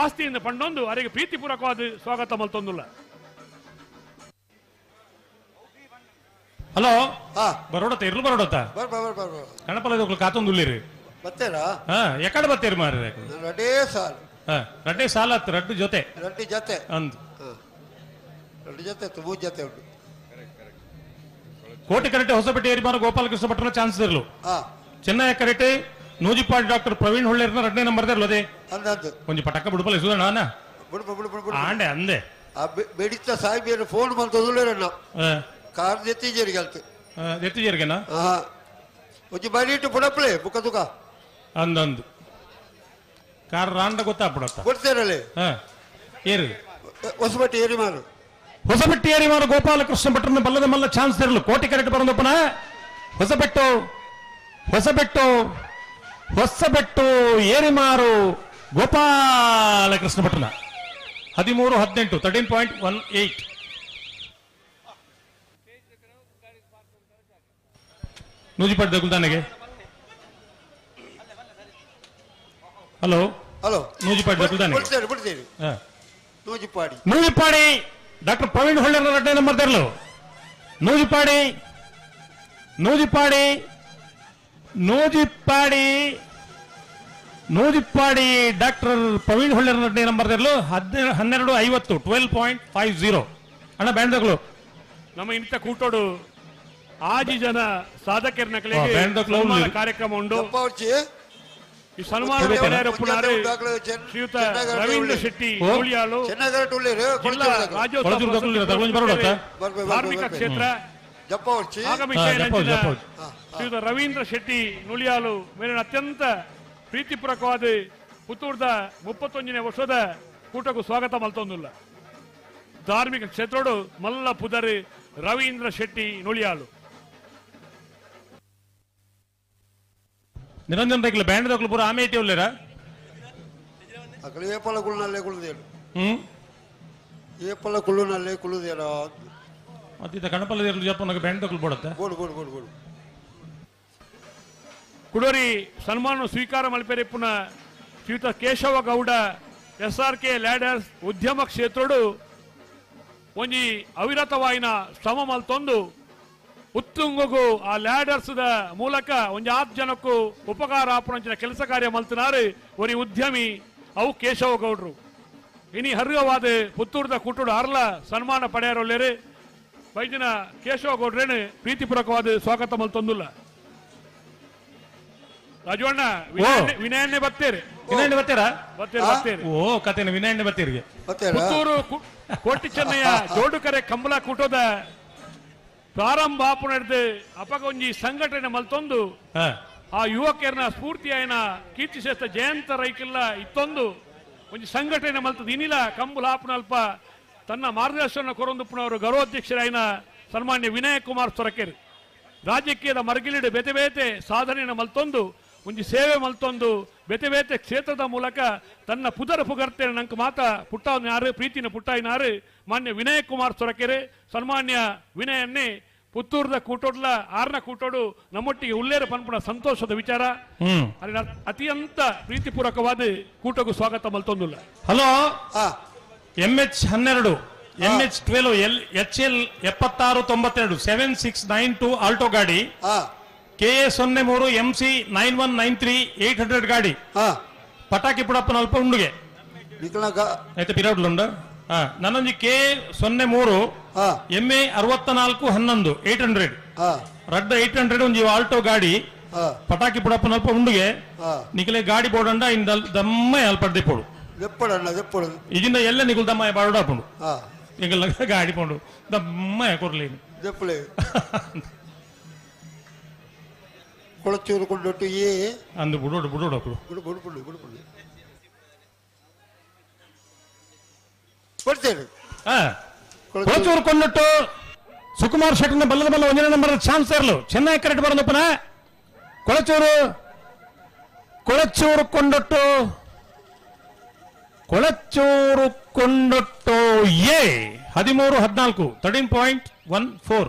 ಆಸ್ತಿಯಿಂದ ಪಂಡೊಂದು ಅವರಿಗೆ ಪ್ರೀತಿಪೂರ್ವಕವಾದ ಸ್ವಾಗತ ಮಲ್ತೊಂದುಲ್ಲ. ಹಲೋ ಬರೋಡತ್ತ ಇರ್ಲು ಬರೋಡತ್ತ ಗಣಪಲ ಕಾತೊಂದು ಉಳ್ಳಿರಿ ಬತ್ತೇರಾ? ಎಕಡೆ ಬತ್ತೇರಿ ಮಾರ್ರೆ? ರಡ್ಡೇ ಸಾಲು. ರಡ್ಡೇ ಸಾಲ ಹತ್ತು ರಡ್ಡು ಜೊತೆ ರಡ್ಡು ಜೊತೆ ಅಂದು ರಡ್ಡು ಜೊತೆ ಮೂರು ಜೊತೆ ಉಂಟು. ಕೋಟಿ ಕರೆಟೆ ಹೊಸಪೇಟೆ ಏರಿಮಾರು ಗೋಪಾಲಕೃಷ್ಣ ಭಟ್ರ ಚಾನ್ಸ್ ಇರಲು. ಚೆನ್ನೈ ಕರೆಟೆ ನೂಜಿಪಾಡಿ ಡಾಕ್ಟರ್ ಪ್ರವೀಣ್ ಹೊಳ್ಳೇರ್ನ ರಡ್ಡನೇ ನಂಬರ್ ಇರಲು. ಅದೇ ಒಂಜಿ ಪಟಕ ಬಿಡುಪಲ್ಲ ಸುಧಣ್ಣ ಆಂಡೆ ಅಂದೆ ಬೆಡಿತ ಸಾಹೇಬಿಯರು ಫೋನ್ ಬಂತೊಂದುಳ್ಳೇರಣ್ಣ ಕಾರ್ ಎತ್ತಿಜೇರಿಗೆ ಅಲ್ತು ಎತ್ತಿಜೇರಿಗೆನಾ ಒಂಜಿ ಬರೀಟು ಪುಡಪ್ಲೆ ಬುಕ್ಕ ತುಕ ಅಂದಂದು ಕಾರ್ ರಾಂಡ ಗೊತ್ತಾಪಡತ್ತ ಕೊಡ್ತೇರಲ್ಲೇ ಏರು ಹೊಸಬಟ್ಟಿ ಏರಿಮಾರು ಹೊಸಬಟ್ಟಿ ಏರಿಮಾರು ಗೋಪಾಲಕೃಷ್ಣ ಭಟ್ರನ್ನ ಬಲ್ಲದ ಮಲ್ಲ ಚಾನ್ಸ್ ಇರಲು. ಕೋಟಿ ಕರೆಕ್ಟ್ ಬರೋದಪ್ಪನ ಹೊಸಬೆಟ್ಟು ಹೊಸಬೆಟ್ಟು ಹೊಸಬೆಟ್ಟು ಏರಿಮಾರು ಗೋಪಾಲಕೃಷ್ಣ ಭಟ್ರನ 13-18 13.18. ನೂಜಿಪಾಟ್ ದಗುಲ್ದಾನೆಗೆ ಹಲೋ ಹಲೋ ನೂಜಿಪಾಡಿ ದಗುಲ್ದಾನೆಗೆ ನೂಜಿಪಾಡಿ ನೂಜಿಪಾಡಿ ಡಾಕ್ಟರ್ ಪ್ರವೀಣ್ ಹೊಳ್ಳೇರ ರಡ್ಡೇ ನಂಬರ್ ತೆರಲು. ನೂಜಿಪಾಡಿ ನೂಜಿಪಾಡಿ ನೂಜಿಪಾಡಿ ನೂಜಿಪಾಡಿ ಡಾಕ್ಟರ್ ಪ್ರವೀಣ್ ಹೊಳ್ಳೇರ ರಡ್ಡೇ ನಂಬರ್ ತೆರಲು 12.50 12.50. ಅಣ್ಣ ಬ್ಯಾಂಡ್ಗಳು ನಮ್ಮ ಇಂಥ ಕೂಟೋಡು ಆಜಿ ಜನ ಸಾಧಕರನ್ನ ಕಾರ್ಯಕ್ರಮ ಉಂಟು. ಈ ಸನ್ಮಾನ ಶ್ರೀಯುತ ರವೀಂದ್ರ ಶೆಟ್ಟಿ ಗೋಳಿಯಾಳು ಜಿಲ್ಲಾ ರಾಜ್ಯೋತ್ಸವ ಧಾರ್ಮಿಕ ಕ್ಷೇತ್ರ ಶ್ರೀಯುತ ರವೀಂದ್ರ ಶೆಟ್ಟಿ ನುಳಿಯಾಲು ಮೇಲಿನ ಅತ್ಯಂತ ಪ್ರೀತಿಪೂರ್ವಕವಾದ ಪುತ್ತೂರ್ದ 31ನೇ ವರ್ಷದ ಕೂಟಕ್ಕೂ ಸ್ವಾಗತ ಮಲ್ತೊಂದುಲ್ಲ. ಧಾರ್ಮಿಕ ಕ್ಷೇತ್ರೋಡು ಮಲ್ಲ ಪುದರ್ ರವೀಂದ್ರ ಶೆಟ್ಟಿ ನುಳಿಯಾಲು. ನಿರಂಜನ್ ರೈಕ್ಲ ಬ್ಯಾಂಡ್ ದಕ್ಲು ಪೂರ ಆಮೆ ಇಟ್ಟಿ ಉಲ್ಲೇರಾ? ಅಕಲು ಏಪಲ ಕುಳ್ನಲ್ಲೇ ಕುಳ್ದೇನು ಏಪಲ ಕುಳ್ಳುನಲ್ಲೇ ಕುಳ್ಳುದೇನೋ ಮತ್ತಿತ ಕಣಪಲ ಜಪ್ಪನಗೆ ಬ್ಯಾಂಡ್ ದಕ್ಲು ಬೋಡತ್ತೆ ಬೋಡು ಬೋಡು ಬೋಡು ಬೋಡು. ಕುಡೋರಿ ಸನ್ಮಾನ ಸ್ವೀಕಾರ ಮಲ್ಪೆರೆ ಪುನಃ ಶ್ರೀಯುತ Keshava Gowda S R K ladders ಉದ್ಯಮ ಕ್ಷೇತ್ರೋಡು ಒಂಜಿ ಅವಿರತವಾಯಿನ ಶ್ರಮ ಮಲ್ತೊಂದು ಉತ್ತುಂಗಗು ಆ ಲ್ಯಾಡರ್ಸ್ದ ಮೂಲಕ ಒಂಜಿ ಆತ್ ಜನಕ್ಕೂ ಉಪಕಾರ ಆಪುನಂಚಿನ ಕೆಲಸ ಕಾರ್ಯ ಮಲ್ತನಾರು ಒರಿ ಉದ್ಯಮಿ ಅವು ಕೇಶವ ಗೌಡ್ರು. ಇನಿ ಹರ್ಗವಾದ ಪುತ್ತೂರ್ದ ಕುಟುಡು ಅರ್ಲ ಸನ್ಮಾನ ಪಡೆಯರೊಲ್ಲೇರು ವೈದ್ಯನ ಕೇಶವ ಗೌಡ್ರೇನು ಪ್ರೀತಿಪೂರ್ವಕವಾದ ಸ್ವಾಗತ ಮಲ್ತೊಂದುಲ್ಲ. ರಾಜವಣ್ಣ ವಿನಯಣ್ಣೆ ಬತ್ತೇರಿ ವಿನಯಣ್ಣೆ ಬತ್ತೀರಾ? ಬತ್ತೇರಿ ಬತ್ತೇರಿ. ಓ ಕತೆನ ವಿನಯಣ್ಣೆ ಬತ್ತೀರಿಗೆ. ಪುತ್ತೂರು ಕೋಟಿ ಚೆನ್ನಯ್ಯ ಜೋಡುಕರೆ ಕಂಬಳ ಕೂಟದ ಪ್ರಾರಂಭ ನಡೆದು ಅಪಗ ಒಂಜಿ ಸಂಘಟನೆ ಮಲ್ತೊಂದು ಆ ಯುವಕರನ್ನ ಸ್ಫೂರ್ತಿಯಾಯನ ಕೀರ್ತಿಶ್ರೇಷ್ಠ ಜಯಂತ ರೈಕಿಲ್ಲ ಇತ್ತೊಂದು ಒಂಜಿ ಸಂಘಟನೆ ಮಲ್ತದ ಇನಿಲ ಕಂಬುಲ ಆಪುನಲ್ಪ ತನ್ನ ಮಾರ್ಗದರ್ಶನ ಕೊರೊಂದುಪ್ಪುನವರು ಗೌರವಾಧ್ಯಕ್ಷರಾಯನ ಸನ್ಮಾನ್ಯ ವಿನಯ ಕುಮಾರ್ ಸೊರಕೆರ್ ರಾಜಕೀಯದ ಮರಗಿಲಿಡು ಬೇತೆ ಬೇತೆ ಸಾಧನೆಯನ್ನು ಮಲ್ತೊಂದು ಒಂಜಿ ಸೇವೆ ಮಲ್ತೊಂದು ಬೇತೆ ಬೇತೆ ಕ್ಷೇತ್ರದ ಮೂಲಕ ತನ್ನ ಪುದರ ಪುಗರ್ತೆ ನಂಗೆ ಮಾತ ಪುಟ್ಟವನಾರು ಪ್ರೀತಿನ ಪುಟ್ಟಾಯಿನಾರು ಮಾನ್ಯ ವಿನಯ ಕುಮಾರ್ ಸೊರಕೆರೆ ಸನ್ಮಾನ್ಯ ವಿನಯನ್ನೇ ಪುತ್ತೂರ್ದ ಕೂಟೋಡ್ಲ ಆರ್ನ ಕೂಟೋಡು ನಮ್ಮೊಟ್ಟಿಗೆ ಉಲ್ಲೇರ ಪನ್ಪುಣ ಸಂತೋಷದ ವಿಚಾರ. ಅತ್ಯಂತ ಪ್ರೀತಿಪೂರ್ವಕವಾದ ಕೂಟಕ್ಕೂ ಸ್ವಾಗತ ಮಲ್ತೊಂದುಲ್ಲ. Hello MH 12 MH 12 L H L 7692 7692 Alto ಗಾಡಿ, ಕೆ ಎ 03 ಎಂ ಸಿ 9193 800 ಗಾಡಿ, ಪಟಾಕಿ ಪುಡಪ್ಪನ ಅಲ್ಪ ಉಂಡುಗೆ ಆಯ್ತಾ ಪಿರೌಡ್ಲುಂಡು. ನನ್ನೊಂಜಿ ಕೆ 03 ಎಂ ಎ 6411 800 ರಡ್ಡ 800 ಒಂಜಿ ಆಲ್ಟೋ ಗಾಡಿ, ಪಟಾಕಿ ಪುಡಪ್ಪನ ಅಲ್ಪ ಉಂಡುಗೆ. ನಿಕಲೆ ಗಾಡಿ ಬೋಡಂಡ ಇನ್ ದಮ್ಮ ಅಲ್ಪ ದೆಪ್ಪೋಡು ಈಗಿಂದ ಎಲ್ಲ ನಿಗುಲ್ ದಮ್ಮ ಬಾಡಾಪುಂಡು ಎಂಗಲ್ ಗಾಡಿ ಪೋಂಡು ದಮ್ಮ ಕೊರ್ಲಿ ದೆಪ್ಪಲೆ. ಕೊಳಚೂರು ಕೊಂಡೊಟ್ಟು ಏ ಅಂದು ಬುಡೋಡು ಬುಡೋಡು ಬುಡು ಬುಡು ಬುಡು ಬುಡು ಬುಡು ಕೊಡ್ತೇನೆ. ಕೊಳಚೂರು ಕೊಂಡೊಟ್ಟು ಸುಕುಮಾರ್ ಶೆಟ್ಟನ ಬಲ್ಲದ ಬಲ್ಲ ಒಂದನೇ ನಂಬರ್ ಚಾನ್ಸ್ ಇರಲು ಚೆನ್ನೈ ಕರೆಕ್ಟ್ ಬರೋದಪ್ಪನ. ಕೊಳಚೂರು ಕೊಳಚೂರು ಕೊಂಡೊಟ್ಟು ಕೊಳಚೂರು ಕೊಂಡೊಟ್ಟು ಎ 13 14 13.14.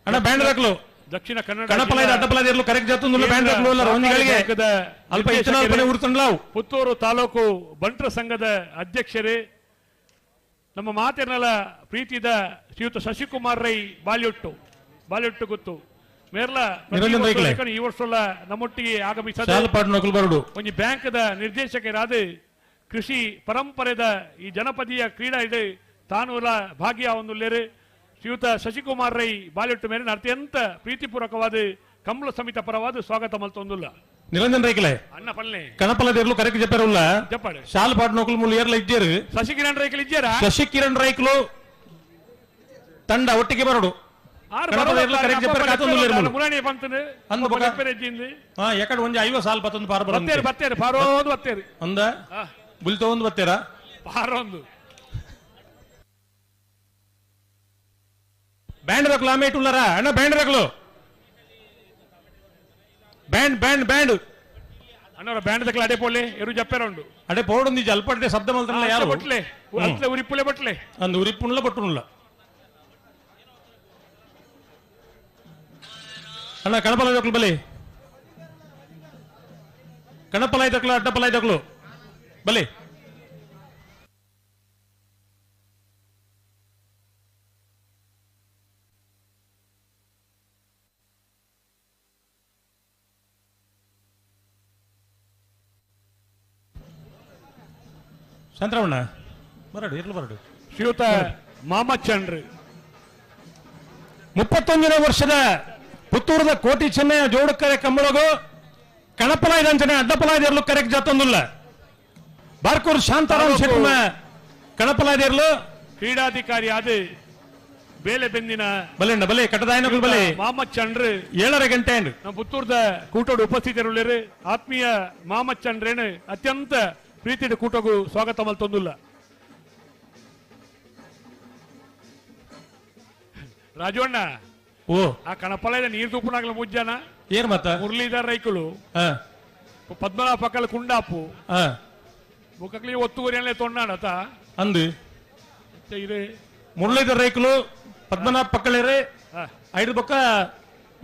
ಅಣ್ಣ ಬ್ಯಾಂಡ್ ಹಾಕ್ಲು ದಕ್ಷಿಣ ಕನ್ನಡ ಕಣಪಲ ಅಡ್ಡಪಲ ಇರಲು ಕರೆಕ್ಟ್ ಜಾತುಂದುಲ್ಲ ಬ್ಯಾಂಡ್ ಹಾಕ್ಲು ಇಲ್ಲ ಒಂದಿಗಳಿಗೆ ಅಲ್ಪ ಹೆಚ್ಚಿನ ಉರ್ತಂಡ್ಲಾವು. ಪುತ್ತೂರು ತಾಲೂಕು ಬಂಟರ ಸಂಘದ ಅಧ್ಯಕ್ಷರೇ, ನಮ್ಮ ಮಾತಿನಲ ಪ್ರೀತಿದ ಶ್ರೀಯುತ ಶಶಿಕುಮಾರ್ ರೈ ಬಾಲ್ಯೊಟ್ಟು ಬಾಲ್ಯೊಟ್ಟು ಗೊತ್ತು ಮೇರ್ಲ ಈ ವರ್ಷ ನಮ್ಮೊಟ್ಟಿಗೆ ಆಗಮಿಸದ ಒಂಜಿ ಬ್ಯಾಂಕ್ದ ನಿರ್ದೇಶಕರಾದ ಕೃಷಿ ಪರಂಪರೆದ ಈ ಜನಪದೀಯ ಕ್ರೀಡಾ ಇದೆ ತಾನೂಲ ಭಾಗ್ಯ ಒಂದುಲ್ಲೇರು ಶ್ರೀಯುತ ಶಶಿಕುಮಾರ್ ರೈ ಬಾಲ್ಯೊಟ್ಟು ಮೇಲಿನ ಅತ್ಯಂತ ಪ್ರೀತಿಪೂರ್ವಕವಾದ ಕಮಲ ಸಮಿತ ಪರವಾದ ಸ್ವಾಗತ ಮಲ್ತೊಂದುಲ್ಲ. ನಿರಂಜನ್ ರೈಕಲೆ ಅಣ್ಣ ಪಲ್ಲೆ ಕಣಪಲದಿರ್ಲು ಕರೆಕ್ ಜಪ್ಪೆರುಲ್ಲ ಜಪ್ಪಾಡು ಶಾಲ್ ಪಾಡ್ ನೋಕಲು ಮುಲ್ ಏರ್ಲ ಇಜ್ಜೇರು ಶಶಿಕಿರಣ್ ರೈಕಲ್ ಇಜ್ಜೇರಾ ಶಶಿಕಿರಣ್ ರೈಕಲು ತಂಡ ಒಟ್ಟಿಗೆ ಬರಡು ಬ್ಯಾಂಡ್ ಬೇಕಲು ಆಮೇಟ್ ಉಳ್ಳಾರ ಅಣ್ಣ ಬ್ಯಾಂಡ್ ಬೇಕಲು ಬ್ಯಾಂಡ್ ಬ್ಯಾಂಡ್ ಬ್ಯಾಂಡ್ ಅಣ್ಣವರ ಬ್ಯಾಂಡ್ ದಕ್ಕಲ ಅಡೆ ಪೋಲೆ ಎರು ಜಪ್ಪೆರ ಉಂಡು ಅಡೆ ಪೋಡುಂದು ಅಲ್ಪಡ್ಡೆ ಶಬ್ದ ಮಲ್ತಲ್ಲ ಯಾರು ಬಟ್ಲೆ ಅಟ್ಲೆ ಉರಿಪುಲೆ ಬಟ್ಲೆ ಅಂದು ಉರಿಪುಣ್ಲ ಬಟ್ಟುಣ್ಲ ಅಣ್ಣ ಕಣಪಲ ದಕ್ಕಲು ಬಲಿ ಕಣಪಲ ದಕ್ಕಲು ಅಡ್ಡಪಲ ದಕ್ಕಲು ಬಲಿ ಶಾಂತರಾಮಣ್ಣ ಬರಡು ಇರ್ಲು ಬರಡು. ಶ್ರೀಯುತ ಮಾಮಚಂಡ್ರಿ 31ನೇ ವರ್ಷದ ಪುತ್ತೂರದ ಕೋಟಿ ಚೆನ್ನಯ್ಯ ಜೋಡುಕರೆ ಕಂಬಳಗು ಕಣಪಲಾಯ್ದಂಚನೆ ಅಡ್ಡಪಲಾಯ್ದಿರ್ಲು ಕರೆಕ್ ಜಾತೊಂದುಲ್ಲ ಬಾರ್ಕೂರ್ ಶಾಂತಾರಾಮ್ ಶೆಟ್ಟನ ಕಣಪಲಾಯ್ದಿರ್ಲು ಕ್ರೀಡಾಧಿಕಾರಿ ಆದ ಬೇಲೆ ಬೆಂದಿನ ಬಲೆಣ್ಣ ಬಲೆ ಕಟ್ಟದಾಯನಗಳು ಬಲೆ ಮಾಮಚಂಡ್ರು 7:30 ಗಂಟೆ ನಮ್ಮ ಪುತ್ತೂರದ ಕೂಟೋಡು ಉಪಸ್ಥಿತರುಳ್ಳರು ಆತ್ಮೀಯ ಮಾಮಚಂಡ್ರೇನು ಅತ್ಯಂತ ಪ್ರೀತಿಯ ಕೂಟಗೂ ಸ್ವಾಗತ ಮಲ್ತೊಂದುಲ್ಲ. ರಾಜು ಅಣ್ಣ ಓ ಆ ಕಣಪಲ ನೀರು ತೂಪುನಾಗಲ ಮುಜ್ಜನ ಏನ್ ಮತ್ತ ಮುರಳೀಧರ್ ರೈಕುಲು ಪದ್ಮನಾಭ ಪಕ್ಕಲ ಕುಂಡಾಪು ಬುಕ್ಕಕ್ಲಿ ಒತ್ತುವರಿ ತೊಂಡಾಡತ ಅಂದು ಇದೆ ಮುರಳೀಧರ್ ರೈಕುಲು ಪದ್ಮನಾಭ ಪಕ್ಕಲೇರೆ ಐದು ಬೊಕ್ಕ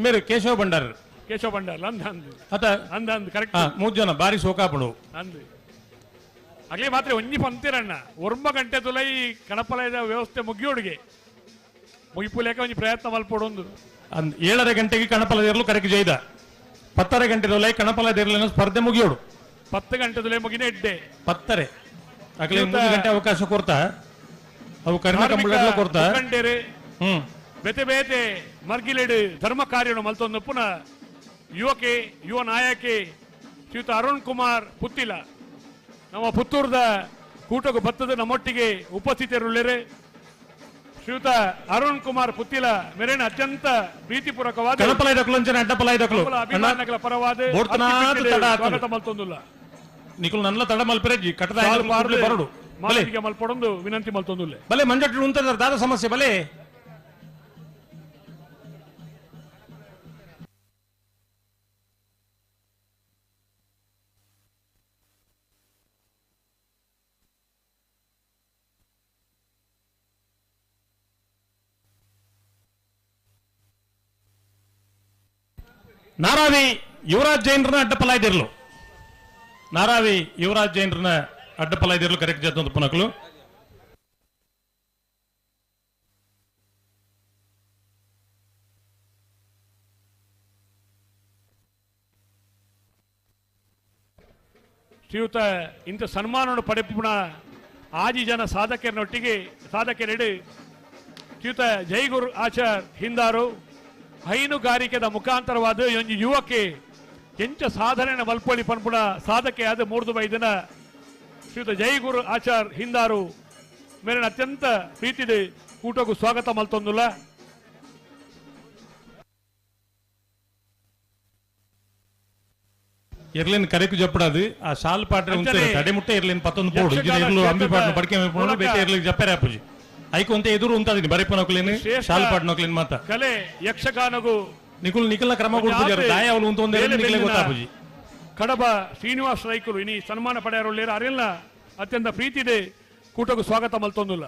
ಮೇರು ಕೇಶವ ಭಂಡಾರ್ ಕೇಶವ ಭಂಡಾರ್ ಅಂದ ಅಂದು ಅತ ಅಂದ ಅಂದು ಕರೆಕ್ಟ್ ಮೂರು ಜನ ಬಾರಿ ಸೋಕಾಪಡು ಅಂದು ಅಗ್ಲೇ ಮಾತ್ರ ಒಂಜಿ ಪಂತಿರಣ್ಣ ಒರ್ಮ ಗಂಟೆ ತುಲೈ ಕಣಪಲಯದ ವ್ಯವಸ್ಥೆ ಮುಗಿಯೋಡಿಗೆ ಮುಗಿಪುಲೇಕ ಒಂಜಿ ಪ್ರಯತ್ನ ಮಲ್ಪೊಡೊಂದು ಅಂದ್ 7:30 ಗಂಟೆಗೆ ಕಣಪಲದಿರಲು ಕರೆಕ್ ಜೈದ 10:30 ಗಂಟೆ ತುಲೈ ಕಣಪಲದಿರಲು ಸ್ಪರ್ಧೆ ಮುಗಿಯೋಡು 10 ಗಂಟೆ ತುಲೈ ಮುಗಿನ ಎಡ್ಡೆ 10:30 ಅಗಲೇ 3 ಗಂಟೆ ಅವಕಾಶ ಕೊಡ್ತಾ ಅವು ಕರ್ಣ ಕಂಬಳ ಕೊಡ್ತಾ ಬೇತೆ ಬೇತೆ ಮರ್ಗಿಲೆಡು ಧರ್ಮ ಕಾರ್ಯನು ಮಲ್ತೊಂದು ಪುನಃ ಯುವಕೆ ಯುವ ನಾಯಕಿ ಶ್ರೀಯುತ ಅರುಣ್ ಕುಮಾರ್ ಪುತ್ತಿಲ ನಮ್ಮ ಪುತ್ತೂರದ ಕೂಟకు ಬತ್ತದ ನಮ್ಮೊಟ್ಟಿಗೆ ಉಪಸ್ಥಿತರುಳ್ಳರೆ ಶ್ರೀಯುತ ಅರುಣ್ ಕುಮಾರ್ ಪುತ್ತಿಲ ಮೇರೇನ ಅತ್ಯಂತ ಪ್ರೀತಿಪೂರ್ವಕವಾದ ಅಭಿಮಾನಿಗಳ ಪರವಾದ ಸ್ವಾಗತ ಮಲ್ತೊಂದುಲ್ಲ. ನಿಕುಲ್ ನಲ್ಲ ತಡ ಮಲ್ಪೆರೆಜಿ ಕಟ್ಟದ ಬರಡು ಮಾತಿಗೆ ಮಲ್ಪೊಡೊಂದು ವಿನಂತಿ ಮಲ್ತೊಂದುಲ್ಲ. ಬಲೆ ಮಂಜಟ್ಟು ಉಂತದ ದಾದ ಸಮಸ್ಯೆ ಬಲೆ ನಾರಾವಿ ಯುವರಾಜ್ ಜೈನ್ರನ್ನ ಅಡ್ಡಪಲಾಯ್ದಿರ್ಲು ನಾರಾವಿ ಯುವರಾಜ್ ಜೈನ್ರನ್ನ ಅಡ್ಡಪಲಾಯ್ದಿರ್ಲು ಕರೆಕ್ಟ್ ಜಾತೊಂದು ಪುನಕಲು. ಶ್ರೀಯುತ ಇಂಥ ಸನ್ಮಾನವನ್ನು ಪಡೆಪುಣ ಆಜಿ ಜನ ಸಾಧಕರನ್ನೊಟ್ಟಿಗೆ ಸಾಧಕರೆಡೆ ಶ್ರೀಯುತ ಜೈಗುರು ಆಚಾರ್ ಹಿಂದಾರು ಹೈನುಗಾರಿಕೆದ ಮುಖಾಂತರವಾದ ಒಂದು ಯುವಕೆ ಎಂಚ ಸಾಧನೆ ಮಲ್ಪೊಳಿ ಪನ್ಪುಣ ಸಾಧಕೆ ಆದ ಮೂರ್ದು ಬೈದಿನ ಶ್ರೀಯುತ ಜೈಗುರು ಆಚಾರ್ ಹಿಂದಾರು ಮೇಲಿನ ಅತ್ಯಂತ ಪ್ರೀತಿದೆ ಕೂಟಕ್ಕೂ ಸ್ವಾಗತ ಮಲ್ತೊಂದುಲ್ಲ. ಎರ್ಲಿನ್ ಕರೆಕು ಜಪ್ಪಡದು ಆ ಶಾಲ್ ಪಾಟ್ರೆ ಉಂಟೆ ತಡೆ ಮುಟ್ಟೆ ಎರ್ಲಿನ್ ಪತ್ತೊಂದು ಬೋರ್ಡು ಇಜ್ಜಿನ ಎರ್ಲು ಅಂಬಿ ಪಾಟ್ನ ಬಡ್ಕೆ ಮೇಪುಣ ಬೇತೆ ಎರ್ಲಿಗೆ ಜಪ್ಪರೆ ಅಪ್ಪುಜಿ ಐಕು ಅಂತ ಎದುರು ಉಂತಾದಿನಿ ಬರಿಪನೊಕ್ಲೇನು ಶಾಲ್ ಪಾಟ್ನೊಕ್ಲೇನು ಮಾತ ಕಲೆ ಯಕ್ಷಗಾನಗು ನಿಕುಲ್ ನಿಕಲ್ನ ಕ್ರಮ ಕೊಡ್ಪುಜಾರು ದಾಯ ಅವಳು ಉಂತ ಒಂದೇ ನಿಕಲೆ ಗೊತ್ತಾಪುಜಿ. ಕಡಬ ಶ್ರೀನಿವಾಸ ರೈಕರು ಇನಿ ಸನ್ಮಾನ ಪಡೆಯರುಳ್ಳೇರು ಅರೆಲ್ಲ ಅತ್ಯಂತ ಪ್ರೀತಿದೆ ಕೂಟಕ್ಕೂ ಸ್ವಾಗತ ಮಲ್ತೊಂದುಲ್ಲ.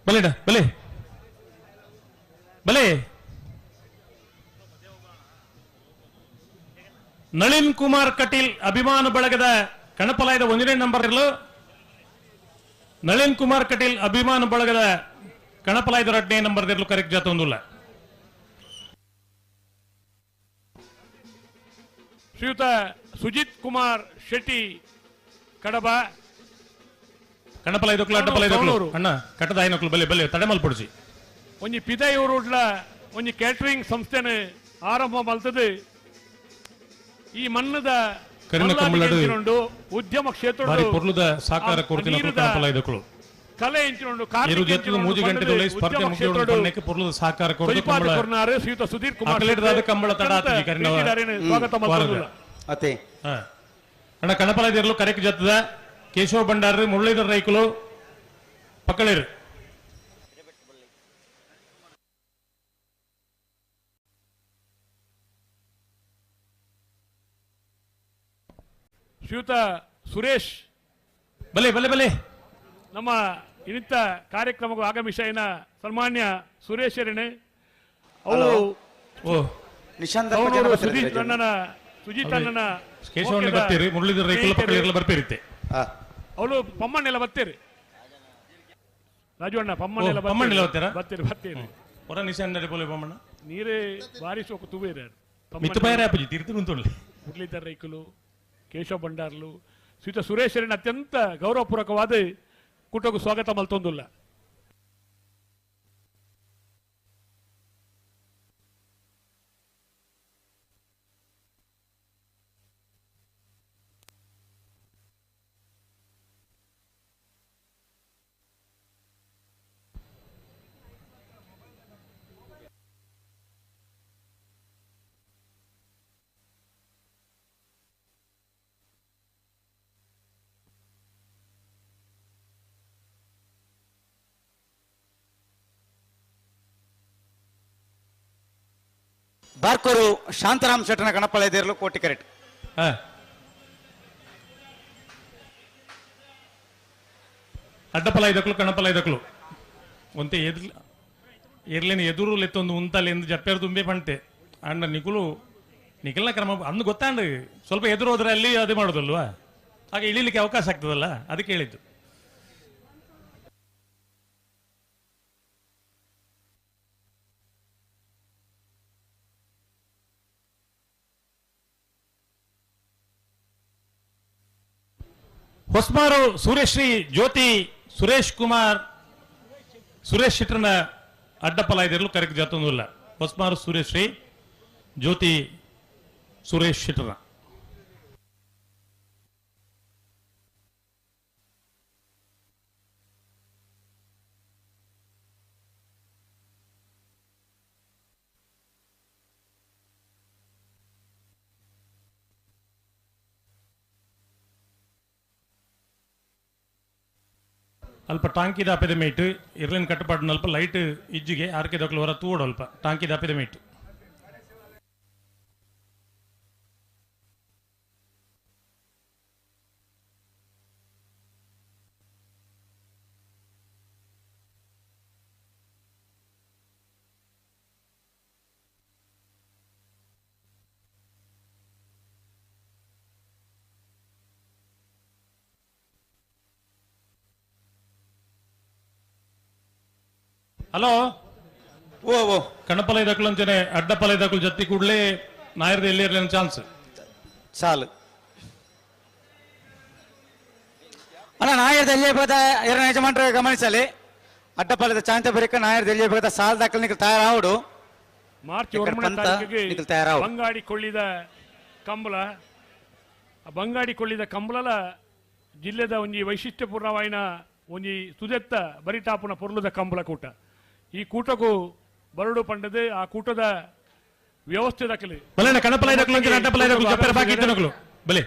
ಬಲೇಡ ಬಲೆ ಬಲೆ ನಳಿನ್ ಕುಮಾರ್ ಕಟೀಲ್ ಅಭಿಮಾನ ಬಳಗದ ಕಣಪಲಾಯದ ಒಂದನೇ ನಂಬರ್ ಇರಲು ನಳಿನ್ ಕುಮಾರ್ ಕಟೀಲ್ ಅಭಿಮಾನ ಬಳಗದ ಕಣಪಲಾಯದ ಎರಡನೇ ನಂಬರ್ ಇರಲು ಕರೆಕ್ಟ್ ಜಾತೊಂದುಲ್ಲ. ಶ್ರೀಯುತ ಸುಜಿತ್ ಕುಮಾರ್ ಶೆಟ್ಟಿ ಕಡಬ ಕಣಪಲಾಯದಕ್ಲು ಅಡ್ಡಪಲಾಯದಕ್ಲು ಅಣ್ಣ ಕಟ್ಟದಾಯಿನಕ್ಲು ಬಲೆ ಬಲೆ ತಡೆಮಲ್ಪೊಡಿಸಿ ಒಂಜಿ ಪಿದಯೂರುಡ್ಲ ಒಂಜಿ ಕ್ಯಾಟರಿಂಗ್ ಸಂಸ್ಥೆನೆ ಆರಂಭ ಮಲ್ತದೆ. ಈ ಮಣ್ಣದ ಉದ್ಯಮ ಕ್ಷೇತ್ರ ಸಾಕಾರ ಕಲೆ ಸಹಕಾರ ಶ್ರೀಯುತ ಸುಧೀರ್ ಕುಮಾರ್ ಸ್ವಾಗತ ಅಣ್ಣ ಕಣಪಲಾಯದಿರಲು ಕರೆಕ್ ಜತ್ತದ ಕೇಶವ ಭಂಡಾರಿ ಮುರಳೀಧರ್ ರೈಕುಲು ಪಕ್ಕಳಿರು. ಶ್ರೀಯುತ ಸುರೇಶ್ ಬಲೆ ಬಲೆ ಬಲೆ ನಮ್ಮ ಇನ್ನಿತ ಕಾರ್ಯಕ್ರಮಕ್ಕೂ ಆಗಮಿಸಿನ ಸನ್ಮಾನ್ಯ ಸುರೇಶ್ ಅವರು ಸುಜಿತ್ ಅಣ್ಣನ ಸುಜಿತ್ ಅಣ್ಣನ ಕೇಶವಣ್ಣ ಬರ್ತೀರಿ ಮುರಳೀಧರ್ ರೈಕುಲು ಪಕ್ಕಳಿರಲು ಬರ್ತೀರಿತ್ತೆ ಅವಳು ಪಮ್ಮಣ್ಣೆಲ್ಲ ಬರ್ತೀರಿ ರಾಜು ಅಣ್ಣ ಪಮ್ಮಣ್ಣೆಲ್ಲ ಪಮ್ಮಣ್ಣೆಲ್ಲ ಬರ್ತೀರಾ ಬರ್ತೀರಿ ಬರ್ತೀರಿ ಹೊರ ನಿಶಾನ್ ನಡೆ ಪಮ್ಮಣ್ಣ ನೀರೇ ಬಾರಿ ಸೋಕು ತುಬೇರ ಮಿತ್ತು ಬಾಯರ ಅಪ್ಪಜಿ ತೀರ್ತು ನಿಂತೊಳ್ಳಿ ಮುರಳೀಧರ್ ರೈಕುಲು ಕೇಶವ ಭಂಡಾರ್ಲು ಶ್ರೀಯುತ ಸುರೇಶರನ್ನ ಅತ್ಯಂತ ಗೌರವಪೂರ್ವಕವಾದ ಕೂಟಕ್ಕೂ ಸ್ವಾಗತ ಮಲ್ತೊಂದುಲ್ಲ. ಬಾರ್ಕೂರು ಶಾಂತರಾಮ್ ಶೆಟ್ಟನ ಗಣಪಳದಿರಲು ಕೋಟಿ ಕರೆಕ್ಟ್. ಅಡ್ಡಪಲ ಇದಕ್ಲು ಕಣಪಲ ಇದಕ್ಲು ಒಂತೆ ಎದುರು ಎರ್ಲೇನು ಎದುರು ಲೆತ್ತೊಂದು ಉಂತಲ್ಲಿ ಎಂದು ಜಪ್ಪೇರು ತುಂಬೆ ಪಂಟೆ ಅಣ್ಣ ನಿಕುಲು ನಿಖಲ್ನ ಕ್ರಮ ಅಂದು ಗೊತ್ತಾಂಡು ಸ್ವಲ್ಪ ಎದುರು ಹೋದ್ರೆ ಅಲ್ಲಿ ಅದೇ ಮಾಡೋದಲ್ವಾ, ಹಾಗೆ ಇಳಿಲಿಕ್ಕೆ ಅವಕಾಶ ಆಗ್ತದಲ್ಲ, ಅದಕ್ಕೆ ಹೇಳಿದ್ದು. ಹೊಸ್ಮಾರು ಸೂರ್ಯಶ್ರೀ ಜ್ಯೋತಿ ಸುರೇಶ್ ಕುಮಾರ್ ಸುರೇಶ್ ಶೆಟ್ಟರ್ನ ಅಡ್ಡಪಲ ಇದಿರಲು ಕರೆಕ್ಟ್ ಜಾತೊಂದಿಲ್ಲ. ಹೊಸ್ಮಾರು ಸೂರ್ಯಶ್ರೀ ಜ್ಯೋತಿ ಸುರೇಶ್ ಶೆಟ್ಟರ್ನ ಅಲ್ಪ ಟಾಂಕಿ ದಾಪಿದ ಮೇಟ್ ಇರ್ಲಿನ ಕಟ್ಟುಪಾಡಿನ ಅಲ್ಪ ಲೈಟ್ ಇಜ್ಜಿಗೆ ಆರ್ಕೆ ದೊಕ್ಲು ಹೊರ ತೂಡು ಅಲ್ಪ ಟಾಂಕಿ ದಾಪಿದ ಮೇಟ್. ಹಲೋ ಓ ಓ ಕಣಪಲ ಇದಕ್ಕಲು ಅಂಚನೆ ಅಡ್ಡಪಲ ಇದಕ್ಕಲು ಜತ್ತಿ ಕೂಡಲೇ ನಾಯರ್ದ ಎಲ್ಲಿ ಇರಲಿ ಚಾನ್ಸ್. ಸಾಲು ಅಣ್ಣ ನಾಯರ್ ದೆಲ್ಲಿಯ ಎರಡನೇ ಯಜಮಾನರ ಗಮನಿಸಲಿ ಅಡ್ಡಪಾಲದ ಚಾಂತ ಬರಿಕ ನಾಯರ್ ದೆಲ್ಲಿಯ ಸಾಲ್ ದಾಖಲೆ ನಿಖಲ್ ತಯಾರಾವಡು ಮಾರ್ಚ್ ఇక్కడ 9ನೇ ಪಂತ ತಾರೀಕಿಗೆ ನಿಖಲ್ ತಯಾರಾವು ಬಂಗಾಡಿ ಕೊಳ್ಳಿದ ಕಂಬಳ ಆ ಬಂಗಾಡಿ ಕೊಳ್ಳಿದ ಕಂಬಳಲ ಜಿಲ್ಲೆದ ಒಂಜಿ ವೈಶಿಷ್ಟ್ಯಪೂರ್ಣವಾಯಿನ ಒಂಜಿ ಸುದೆತ್ತ ಬರಿಟಾಪುನ ಪೊರ್ಲುದ ಕಂಬಳ ಕೂಟ. ಈ ಕೂಟಕ್ಕೂ ಬರಡು ಪಂಡದು ಆ ಕೂಟದ ವ್ಯವಸ್ಥೆ ದಾಖಲೆ ಬಲೆ ಕಣಪಲ ಇದಕ್ಕಲು ಅಡ್ಡಪಲ ಇದಕ್ಕಲು ಜಪ್ಪರ ಬಾಕಿ ಇತ್ತನಕಲು ಬಲೆ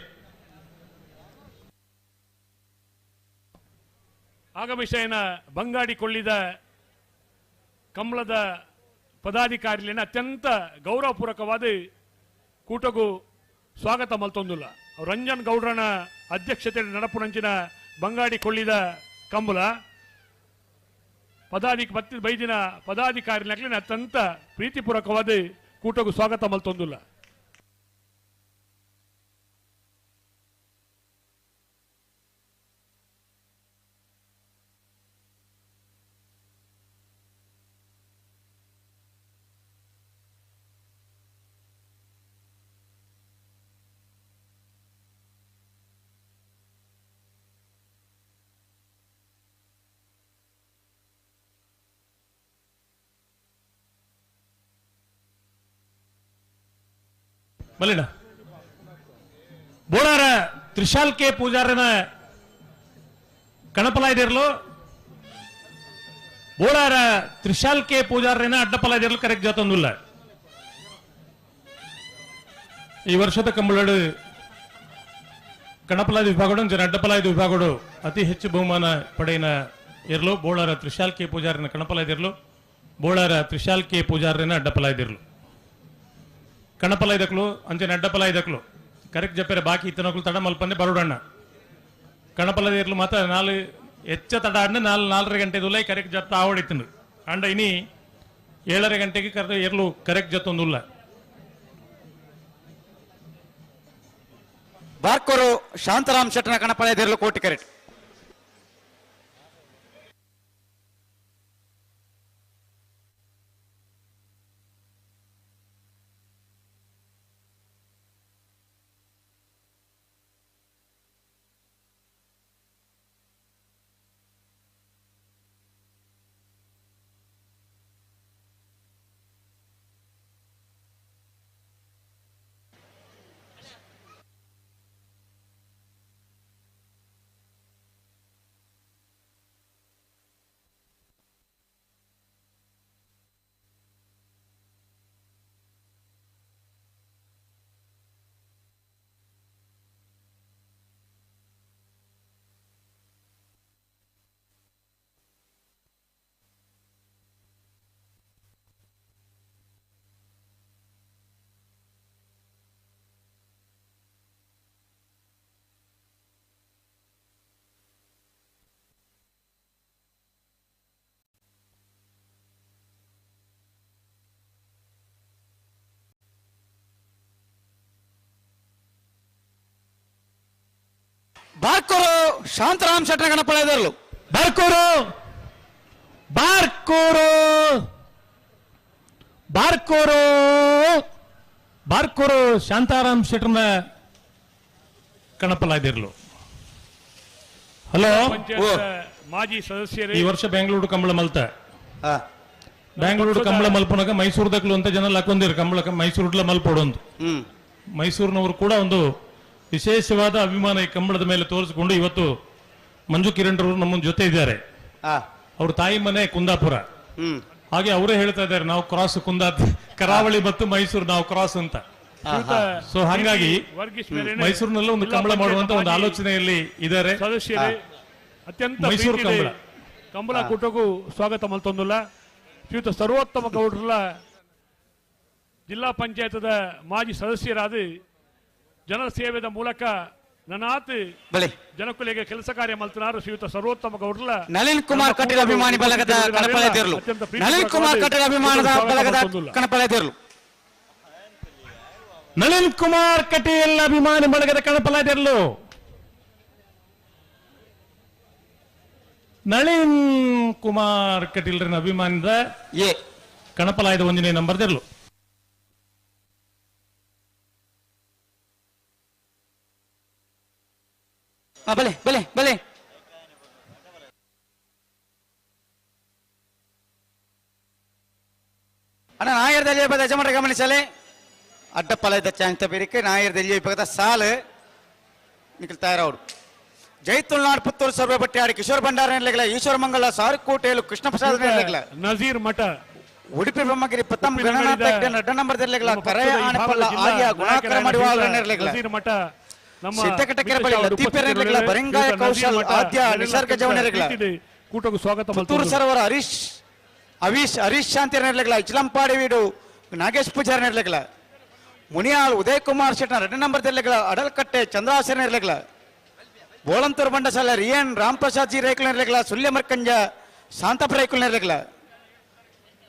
ಆಗಮಿಸೈನ ಬಂಗಾಡಿ ಕೊಳ್ಳಿದ ಕಂಬಳದ ಪದಾಧಿಕಾರಿಲಿನ ಅತ್ಯಂತ ಗೌರವಪೂರ್ವಕವಾದ ಕೂಟಗೂ ಸ್ವಾಗತ ಮಲ್ತೊಂದುಲ್ಲ. ರಂಜನ್ ಗೌಡ್ರನ ಅಧ್ಯಕ್ಷತೆ ನಡಪುನಂಚಿನ ಬಂಗಾಡಿ ಕೊಳ್ಳಿದ ಕಂಬಳ ಪದಾಧಿಕ ಬೈದಿನ ಪದಾಧಿಕಾರಿನ ಅತ್ಯಂತ ಪ್ರೀತಿಪೂರ್ವಕವಾದ ಕೂಟಗೂ ಸ್ವಾಗತ ಮಲ್ತೊಂದುಲ್ಲ. ಬಲಿಣ ಬೋಳಾರ ತ್ರಿಶಾಲ್ ಕೆ ಪೂಜಾರನ ಕಣಪಲಾಯ್ದಿರ್ಲು ಬೋಳಾರ ತ್ರಿಶಾಲ್ ಕೆ ಪೂಜಾರನ ಅಡ್ಡಪಲಾಯ್ದಿರ್ಲು ಕರೆಕ್ಟ್ ಜಾತೊಂದುಲ್ಲ. ಈ ವರ್ಷದ ಕಂಬಳಡು ಕಣಪಲಾದ ವಿಭಾಗಡು ಜನ ಅಡ್ಡಪಲಾಯ್ದ ವಿಭಾಗಡು ಅತಿ ಹೆಚ್ಚು ಬಹುಮಾನ ಪಡೆಯಿನ ಇರ್ಲು ಬೋಳಾರ ತ್ರಿಶಾಲ್ ಕೆ ಪೂಜಾರನ ಕಣಪಲಾಯ್ದಿರ್ಲು ಬೋಳಾರ ತ್ರಿಶಾಲ್ ಕೆ ಪೂಜಾರನ ಅಡ್ಡಪಲಾಯ್ದಿರ್ಲು ಕಣಪಲ ಇದಕ್ಲು ಅಂಚನೆ ಅಡ್ಡಪಲ ಇದಕ್ಲು ಕರೆಕ್ಟ್ ಜಪ್ಪೆರೆ ಬಾಕಿ ಇತ್ತನಕ್ಲು ತಡ ಮಲ್ಪಂದೆ ಬರೋಡಣ್ಣ ಕಣಪಲದ ಇರ್ಲು ಮಾತ್ರ ನಾಲ್ ಹೆಚ್ಚ ತಡ ಅಣ್ಣ ನಾಲ್ 4.5 ಗಂಟೆ ದುಲೈ ಕರೆಕ್ಟ್ ಜತ್ತ ಆವಡಿತ್ತನು ಅಂಡ ಇನಿ 7.5 ಗಂಟೆಗೆ ಕರೆದು ಇರ್ಲು ಕರೆಕ್ಟ್ ಜತ್ತೊಂದುಲ್ಲ. ಬಾರ್ಕೋರು ಶಾಂತರಾಮ್ ಶೆಟ್ಟನ ಕಣಪಲ ಇರ್ಲು ಕೋಟಿ ಕರೆಕ್ಟ್. ಬಾರ್ಕೂರು ಶಾಂತರಾಮ್ ಶೆಟ್ಟರ ಗಣಪಳಯದರಲು ಬಾರ್ಕೂರು ಬಾರ್ಕೂರು ಬಾರ್ಕೂರು ಬಾರ್ಕೂರು ಶಾಂತಾರಾಮ್ ಶೆಟ್ಟರ್ನ ಕಣಪಲಾದಿರ್ಲು. ಹಲೋ, ಮಾಜಿ ಸದಸ್ಯರೇ, ಈ ವರ್ಷ ಬೆಂಗಳೂರು ಕಂಬಳ ಮಲ್ತ ಬೆಂಗಳೂರು ಕಂಬಳ ಮಲ್ಪನಾಗ ಮೈಸೂರು ದಕ್ಲು ಅಂತ ಜನ ಹಾಕೊಂಡಿರು ಕಂಬಳ ಮೈಸೂರು ಮಲ್ಪೋಡು ಅಂತ. ಮೈಸೂರಿನವರು ಕೂಡ ಒಂದು ವಿಶೇಷವಾದ ಅಭಿಮಾನ ಈ ಕಂಬಳದ ಮೇಲೆ ತೋರಿಸಿಕೊಂಡು ಇವತ್ತು ಮಂಜು ಕಿರಣ್ ರವರು ನಮ್ಮ ಜೊತೆ ಇದ್ದಾರೆ. ಅವ್ರ ತಾಯಿ ಮನೆ ಕುಂದಾಪುರ, ಹಾಗೆ ಅವರೇ ಹೇಳ್ತಾ ಇದ್ದಾರೆ ನಾವು ಕ್ರಾಸ್ ಕುಂದಾ ಕರಾವಳಿ ಮತ್ತು ಮೈಸೂರು ನಾವು ಕ್ರಾಸ್ ಅಂತ. ಸೊ ಹಾಗಾಗಿ ಮೈಸೂರಿನಲ್ಲೂ ಒಂದು ಕಂಬಳ ಮಾಡುವಂತ ಒಂದು ಆಲೋಚನೆಯಲ್ಲಿ ಇದ್ದಾರೆ. ಸದಸ್ಯರೇ, ಅತ್ಯಂತ ಮೈಸೂರು ಕಂಬಳ ಕಂಬಳ ಕೂಟಕ್ಕೂ ಸ್ವಾಗತ ಮಲ್ತೊಂದುಲ್ಲ. ಶ್ರೀಯುತ ಸರ್ವೋತ್ತಮ ಗೌಡ್ರಲ್ಲ ಜಿಲ್ಲಾ ಪಂಚಾಯತದ ಮಾಜಿ ಸದಸ್ಯರಾದ ಜನರ ಸೇವೆದ ಮೂಲಕ ನನಾತ್ ಜನಕುಲಿಗೆ ಕೆಲಸ ಕಾರ್ಯ ಮಲ್ತನಾರು ಶ್ರೀಯುತ ಸರ್ವೋತ್ತಮ ಗೌಡ್ರಲ್ಲ ನಳಿನ್ ಕುಮಾರ್ ಕಟೀಲ್ ಅಭಿಮಾನಿ ಬಳಗದ ಕಣಪಲದಿರಲು ನಳಿನ್ ಕುಮಾರ್ ಕಟೀಲ್ ಅಭಿಮಾನದ ಬಳಗದ ಕಣಪಲದಿರಲು ನಳಿನ್ ಕುಮಾರ್ ಕಟೀಲ್ ಅಭಿಮಾನಿ ಬಳಗದ ಕಣಪಲದಿರಲು ನಳಿನ್ ಕುಮಾರ್ ಕಟೀಲ್ರನ್ನ ಅಭಿಮಾನದ ಕಣಪಲಾಯದ ಒಂದನೇ ನಂಬರ್ ದಿರಲು. ಬಲೆ ಬಲೆ ಬಲೆ ಅಣ್ಣ ನಾಯರ್ ದಲ್ಲಿಯ ಪದ ಯಜಮಾನರ ಗಮನಿಸಲೆ ಅಡ್ಡಪ್ಪಲ ಚಾಂತ ಬೇರಿಕೆ ನಾಯರ್ ದಲ್ಲಿಯ ಪದ ಸಾಲು ನಿಖಿಲ್ ತಯಾರವರು ಜೈತುಲ್ನಾಡ್ ಪುತ್ತೂರು ಸರ್ವೆ ಬಟ್ಟಿಯಾಡಿ ಕಿಶೋರ್ ಭಂಡಾರ ನೆಲೆಗಳ ಈಶ್ವರ ಮಂಗಲ ಸಾರುಕೋಟೆಯಲು ಕೃಷ್ಣ ಪ್ರಸಾದ್ ನೆಲೆಗಳ ನಜೀರ್ ಮಠ ಉಡುಪಿ ಬ್ರಹ್ಮಗಿರಿ ಪ್ರಥಮ ಗಣನಾಥ ಅಡ್ಡ ನಂಬರ್ ನೆಲೆಗಳ ಕರೆಯ ಆಣಪಲ್ಲ ಆರ್ಯ ಗುಣಾಕರ ಮಡಿವಾಳ ನೆಲೆಗಳ ನಜೀರ್ ಮಠ ನಮ್ಮ ಸಿದ್ದಕಟಕೆರೆ ಬಳಿ ಲತೀಫೆರ್ ನೆಲೆಗಳ ಬರಿಂಗಾಯ ಕೌಶಲ್ ಆದ್ಯ ನಿಸರ್ಗ ಜವನೆರೆಗಳ ಕೂಟకు ಸ್ವಾಗತ ಪುತ್ತೂರು ಸರೋವರ ಹರೀಶ್ ಅವೀಶ್ ಹರೀಶ್ ಶಾಂತಿ ನೆಲೆಗಳ ಇಚ್ಲಂಪಾಡಿ ವೀಡು ನಾಗೇಶ್ ಪೂಜಾರಿ ನೆಲೆಗಳ ಮುನಿಯಾಳ್ ಉದಯ್ ಕುಮಾರ್ ಶೆಟ್ಟ ರೆಡ್ ನಂಬರ್ ನೆಲೆಗಳ ಅಡಲ್ಕಟ್ಟೆ ಚಂದ್ರಾಸನ ನೆಲೆಗಳ ಬೋಳಂತೂರು ಬಂಡಸಾಲ ರಿಯನ್ ರಾಮ್ ಪ್ರಸಾದ್ ಜಿ ರೇಖಲ್ ನೆಲೆಗಳ ಸುಳ್ಯ ಮರ್ಕಂಜ ಶಾಂತಪ್ಪ ರೇಖಲ್ ನೆಲೆಗಳ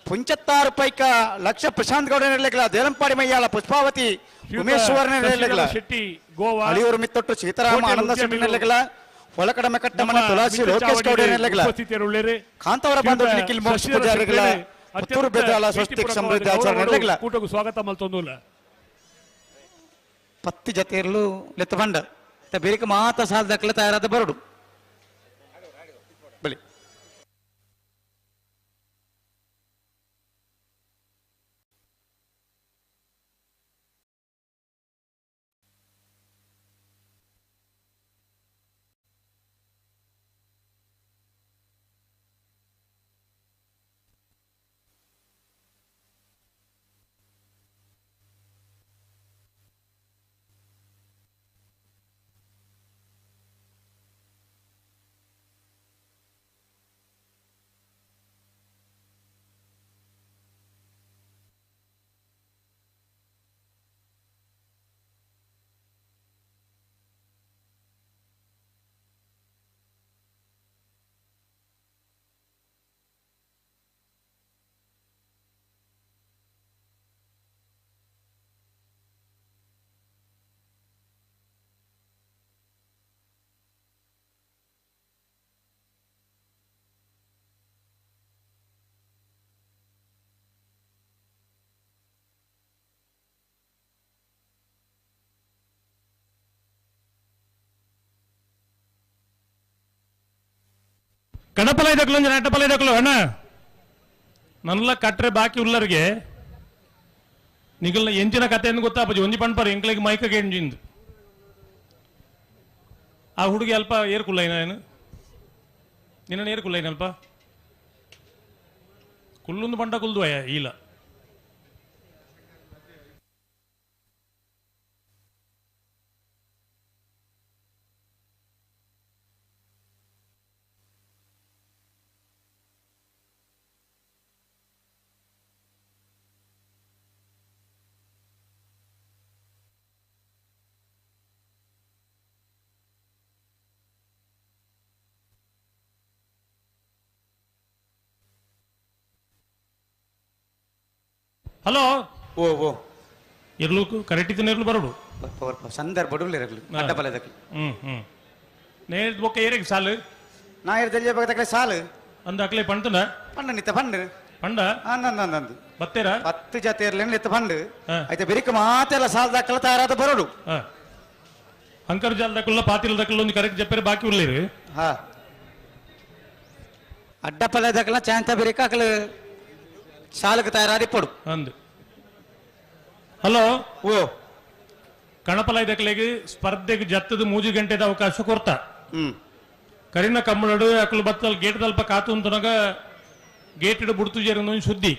ಪುಂಚತ್ತಾರು ಪೈಕ ಲಕ್ಷ ಪ್ರಶಾಂತ್ ಗೌಡ ನೆಲೆಗಳ ದೇಲಂಪಾಡಿ ಮಯ್ಯಾಳ ಪುಷ್ಪಾವತಿ ಉಮೇಶ್ ಸುವರ್ಣ ನೆಲೆಗಳ ಶೆಟ್ಟಿ ಗೋವಾ ಅಳಿಯೂರು ಮಿತ್ತೊಟ್ಟು ಸೀತಾರಾಮ ಆನಂದ ಶೆಟ್ಟಿ ನೆಲೆಗಳ ಹೊಲಕಡಮೆ ಕಟ್ಟಮನ ತುಳಸಿ ಲೋಕೇಶ್ ಗೌಡ ನೆಲೆಗಳ ಕಾಂತವರ ಬಂಧು ನಿಖಿಲ್ ಮೋಕ್ಷ ಪೂಜಾರಿಗಳ ಪುತ್ತೂರು ಬೆದಾಲ ಸ್ವಸ್ತಿಕ್ ಸಮೃದ್ಧಿ ಆಚಾರ್ಯ ನೆಲೆಗಳ ಕೂಟకు ಸ್ವಾಗತ ಮಲ್ತೊಂದುಲ್ಲ ಪತ್ತಿ ಜತೆಯಲ್ಲೂ ಲೆತ್ತ ಬಂಡ ಬೇರೆ ಮಾತ ಸಾಲ ದಕ್ಕಲ ತಯಾರಾದ ಬರಡು ಬಲಿ ಕಡಪಲ ಇದಕ್ಕಲು ಒಂಜಿ ನಟ್ಟಪಲ ಇದಕ್ಕಲು ಅಣ್ಣ ನನ್ಲ ಕಟ್ರೆ ಬಾಕಿ ಉಲ್ಲರಿಗೆ ನಿಗಲ್ನ ಎಂಚಿನ ಕತೆ ಎಂದು ಗೊತ್ತಾಪಜಿ ಒಂಜಿ ಪಣ್ಪರ್ ಎಂಕ್ಲೆಗ್ ಮೈಕ ಎಂಜಿಂದು ಆ ಹುಡುಗಿ ಅಲ್ಪ ಏರ್ಕುಲ್ಲ ಏನು ನಿನ್ನ ಏರ್ಕುಲ್ಲ ಏನಲ್ಪ ಕುಲ್ಲೊಂದು ಬಂಡ ಕುಲ್ದು ಅಯ್ಯ ಇಲ್ಲ ಹಲೋ ಓ ಓ ಇರ್ಲು ಕರೆಕ್ಟ್ ಇತ್ತು ಇರ್ಲು ಬರೋಡು ಸಂದರ್ಭ ಇರಲಿ ಅಡ್ಡಪಲ ಇದಕ್ಕೆ ಹ್ಮ್ ಹ್ಮ್ ನೇರ್ದ ಬೊಕ್ಕ ಏರಿಗೆ ಸಾಲು ನಾ ಏರ್ ಬಗ್ತಕ್ಲೆ ಸಾಲು ಅಂದ ಅಕ್ಲೆ ಪಂಟನ ಪಂಡ ನಿತ್ತ ಪಂಡು ಪಂಡ ಅಂದಂದಂದು ಬತ್ತೇರ 10 ಜತೆ ಇರ್ಲಿ ನಿತ್ತ ಪಂಡು ಐತೆ ಬೆರಿಕ ಮಾತೆಲ್ಲ ಸಾಲ್ ದಾಖಲ ತಯಾರಾದ ಬರೋಡು ಅಂಕರ್ ಜಾಲ ದಕ್ಕಲ್ಲ ಪಾತಿಲ್ ದಕ್ಕಲ್ಲ ಒಂದು ಕರೆಕ್ಟ್ ಜಪ್ಪರೆ ಬಾಕಿ ಉರ್ಲಿರಿ ಹಾ ಅಡ್ಡಪಲ ದಕ್ಕಲ ಚಾಂತ ಬೆರಿಕ ಅಕಲ ಸಾಲಕ್ಕೆ ತಯಾರಾದಿ ಪಡು ಅಂದು ಹಲೋ ಓ ಕಣಪಲ ಇದಕ್ಲೆಗ್ ಸ್ಪರ್ಧೆಗೆ ಜತ್ತದ 3 ಗಂಟೆದ ಅವಕಾಶ ಕೊರ್ತ ಕರಿನ ಕಮ್ಮಳಡು ಅಕಲು ಬತ್ತಲ್ ಗೇಟ್ ದಲ್ಪ ಕಾತು ಅಂತನಗ ಗೇಟ್ ಇಡು ಬುಡ್ತು ಜೇರಂದು ಸುದ್ದಿ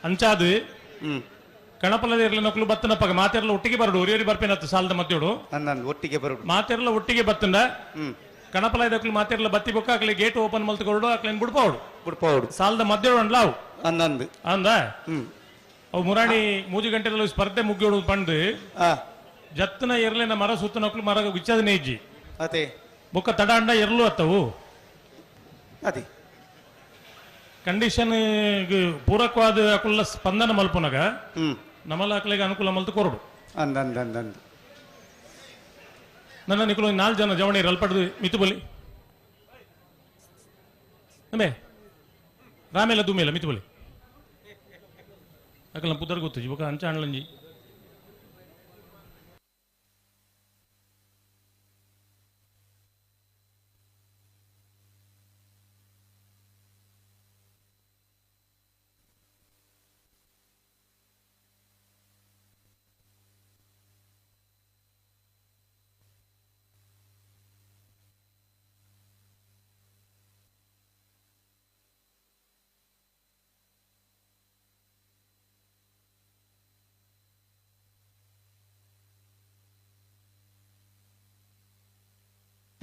ಅಂಚಾದು ಕಣಪಲದ ಇರ್ಲಿ ನಕಲು ಬತ್ತನಪ್ಪ ಮಾತೆರ್ಲ ಒಟ್ಟಿಗೆ ಬರಡು ಒರಿಯರಿ ಬರ್ಪೇನತ್ತು ಸಾಲದ ಮಧ್ಯೋಡು ಒಟ್ಟಿಗೆ ಬರಡು ಮಾತೆರ್ಲ ಒಟ್ಟಿಗೆ ಬತ್ತಂಡ ಕಣಪಲ ಇದಕ್ಲು ಮಾತೆರ್ಲ ಬತ್ತಿ ಬೊಕ್ಕ ಅಕ್ಲೆ ಗೇಟ್ ಓಪನ್ ಮಲ್ತು ಕೊರಡು ಅಕ್ಲೇನ್ ಬುಡ್ಪೌಡು ಬುಡ್ಪೌಡು ಸಾಲದ ಮಧ್ಯೋಡು ಅಂಡ್ಲಾವು ಅಂದಂದು ಅಂದ ಅವು ಮುರಾಣಿ 3 ಗಂಟೆದಲ್ಲಿ ಸ್ಪರ್ಧೆ ಮುಗಿಯೋಡು ಪಂಡು ಜತ್ತನ ಎರ್ಲಿನ ಮರ ಸುತ್ತನಕ್ಲು ಮರ ವಿಚ್ಚದ ನೇಜಿ ಅದೇ ಬೊಕ್ಕ ತಡ ಅಂಡ ಎರ್ಲು ಅತ್ತವು ಅದೇ ಕಂಡೀಷನ್ ಪೂರಕವಾದ ಅಕುಲ್ಲ ಸ್ಪಂದನ ಮಲ್ಪುನಗ ನಮಲ ಅಕ್ಲೆಗೆ ಅನುಕೂಲ ಮಲ್ತು ಕೊರಡು ಅಂದಂದಂದಂದು ನನ್ನ ನಿಕುಲು 4 ಜನ ಜವಣಿ ಅಲ್ಪಡ್ದು ಮಿತು ಬಲಿ ಅಂಬೆ ರಾಮೇಲ ದುಮೇಲ ಮಿತು ಬಲಿ ಅಕಲ ಪುದರ್ ಗೊತ್ತು ಬೊಕ ಅಂಚ ಅಣ್ಲಂಜಿ.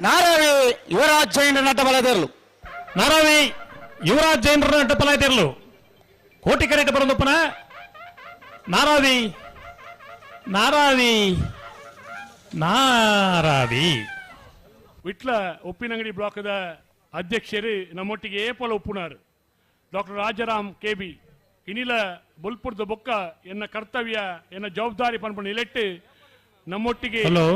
ನಾರಾವಿ ಯುವರಾಜ್ ಜೈನ್ ನಡ್ಡ ಬಲದಿರಲು. ನಾರಾವಿ ಯುವರಾಜ್ ಜೈನರ ಅಡ್ಡ ಪಲಾಯ್ತಿರ್ಲು ಕೋಟಿ ಕರೆಟ್ ಬರಂದಪ್ಪನ ನಾರಾವಿ ನಾರಾವಿ ನಾರಾವಿ. ವಿಟ್ಲ ಉಪ್ಪಿನಂಗಡಿ ಬ್ಲಾಕ್ದ ಅಧ್ಯಕ್ಷರು ನಮ್ಮೊಟ್ಟಿಗೆ ಏಪಲ ಉಪ್ಪುನಾರ್ ಡಾಕ್ಟರ್ ರಾಜಾರಾಮ್ ಕೆ ಬಿ ಇನಿಲ ಬೊಲ್ಪುರ್ದ ಬೊಕ್ಕ ಎನ್ನ ಕರ್ತವ್ಯ ಎನ್ನ ಜವಾಬ್ದಾರಿ ಪನ್ಪುನ ನಿಲೆಟ್ಟು ನಮ್ಮೊಟ್ಟಿಗೆ ಹಲೋ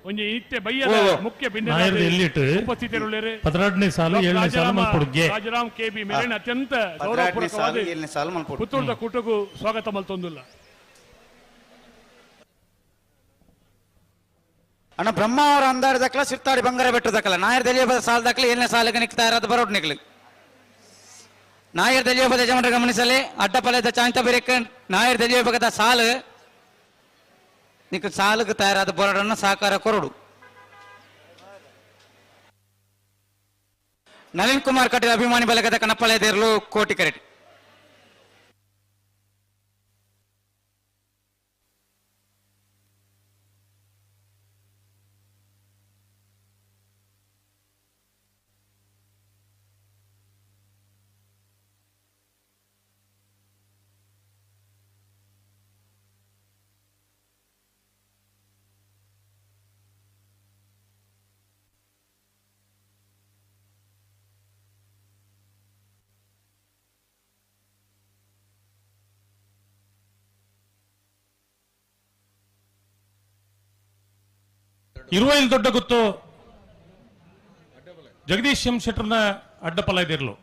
ಒಂಜಿ ಇತ್ತೆ ಬಯ್ಯದ ಮುಖ್ಯ ನಾಯರ್ದು ಎಲ್ಲಿಟ್ಟು? ಉಪಸ್ಥಿತರುಳ್ಳೇರು 12ನೇ ಸಾಲು, 7ನೇ ಸಾಲು ಮಲ್ಪೊಡುಗೆ. ರಾಜಾರಾಮ್ ಕೆ ಬಿ ಮೇಲಿನ ಅತ್ಯಂತ 12ನೇ ಸಾಲು, ಗೌರವಪೂರ್ವಕವಾದ 7ನೇ ಸಾಲು ಮಲ್ಪೊಡು. ಪುತ್ತೂರ್ದ ಕೂಟಕ್ಕೂ ಸ್ವಾಗತ ಮಲ್ತೊಂದುಲ್ಲ. ಅಣ್ಣ ಬ್ರಹ್ಮ ಅವರ ಅಂದಾರ ದಕ್ಕಲ ಸಿರ್ತಾಡಿ ಬಂಗಾರ ಬೆಟ್ಟು ದಕ್ಕಲ ನಾಯರ್ ದಲಿಯ ಸಾಲ ದಕ್ಕಲ 7ನೇ ಸಾಲಿಗೆ ನಿಕ್ತಾ ಇರೋದು ಬರೋಡ್ ನಿಕ್ಲು. ನಾಯರ್ ದಲಿಯ ಪದ ಯಜಮಾನರು ಗಮನಿಸಲಿ ಅಡ್ಡಪಲೆದ ಚಾಂತ ಬೇರೆಕ್ ನಾಯರ್ ದಲಿಯ ಬಗದ ಸಾಲು ನಿಕ್ ಸಾಲುಗೆ ತಯಾರಾದ ಬರೋಡನ್ನು ಸಹಕಾರ ಕೊರಡು. ನಳಿನ್ ಕುಮಾರ್ ಕಟೀಲ್ ಅಭಿಮಾನಿ ಬಲಗದ ಕಣಪಲೆದಿರಲು ಕೋಟಿ ಕರೆಟ್. ಇರುವೈಲ್ ದೊಡ್ಡ ಗುತ್ತು ಜಗದೀಶ್ ಎಂ ಶೆಟ್ಟರ್ನ ಅಡ್ಡಪಲ ಇದಿರ್ಲು.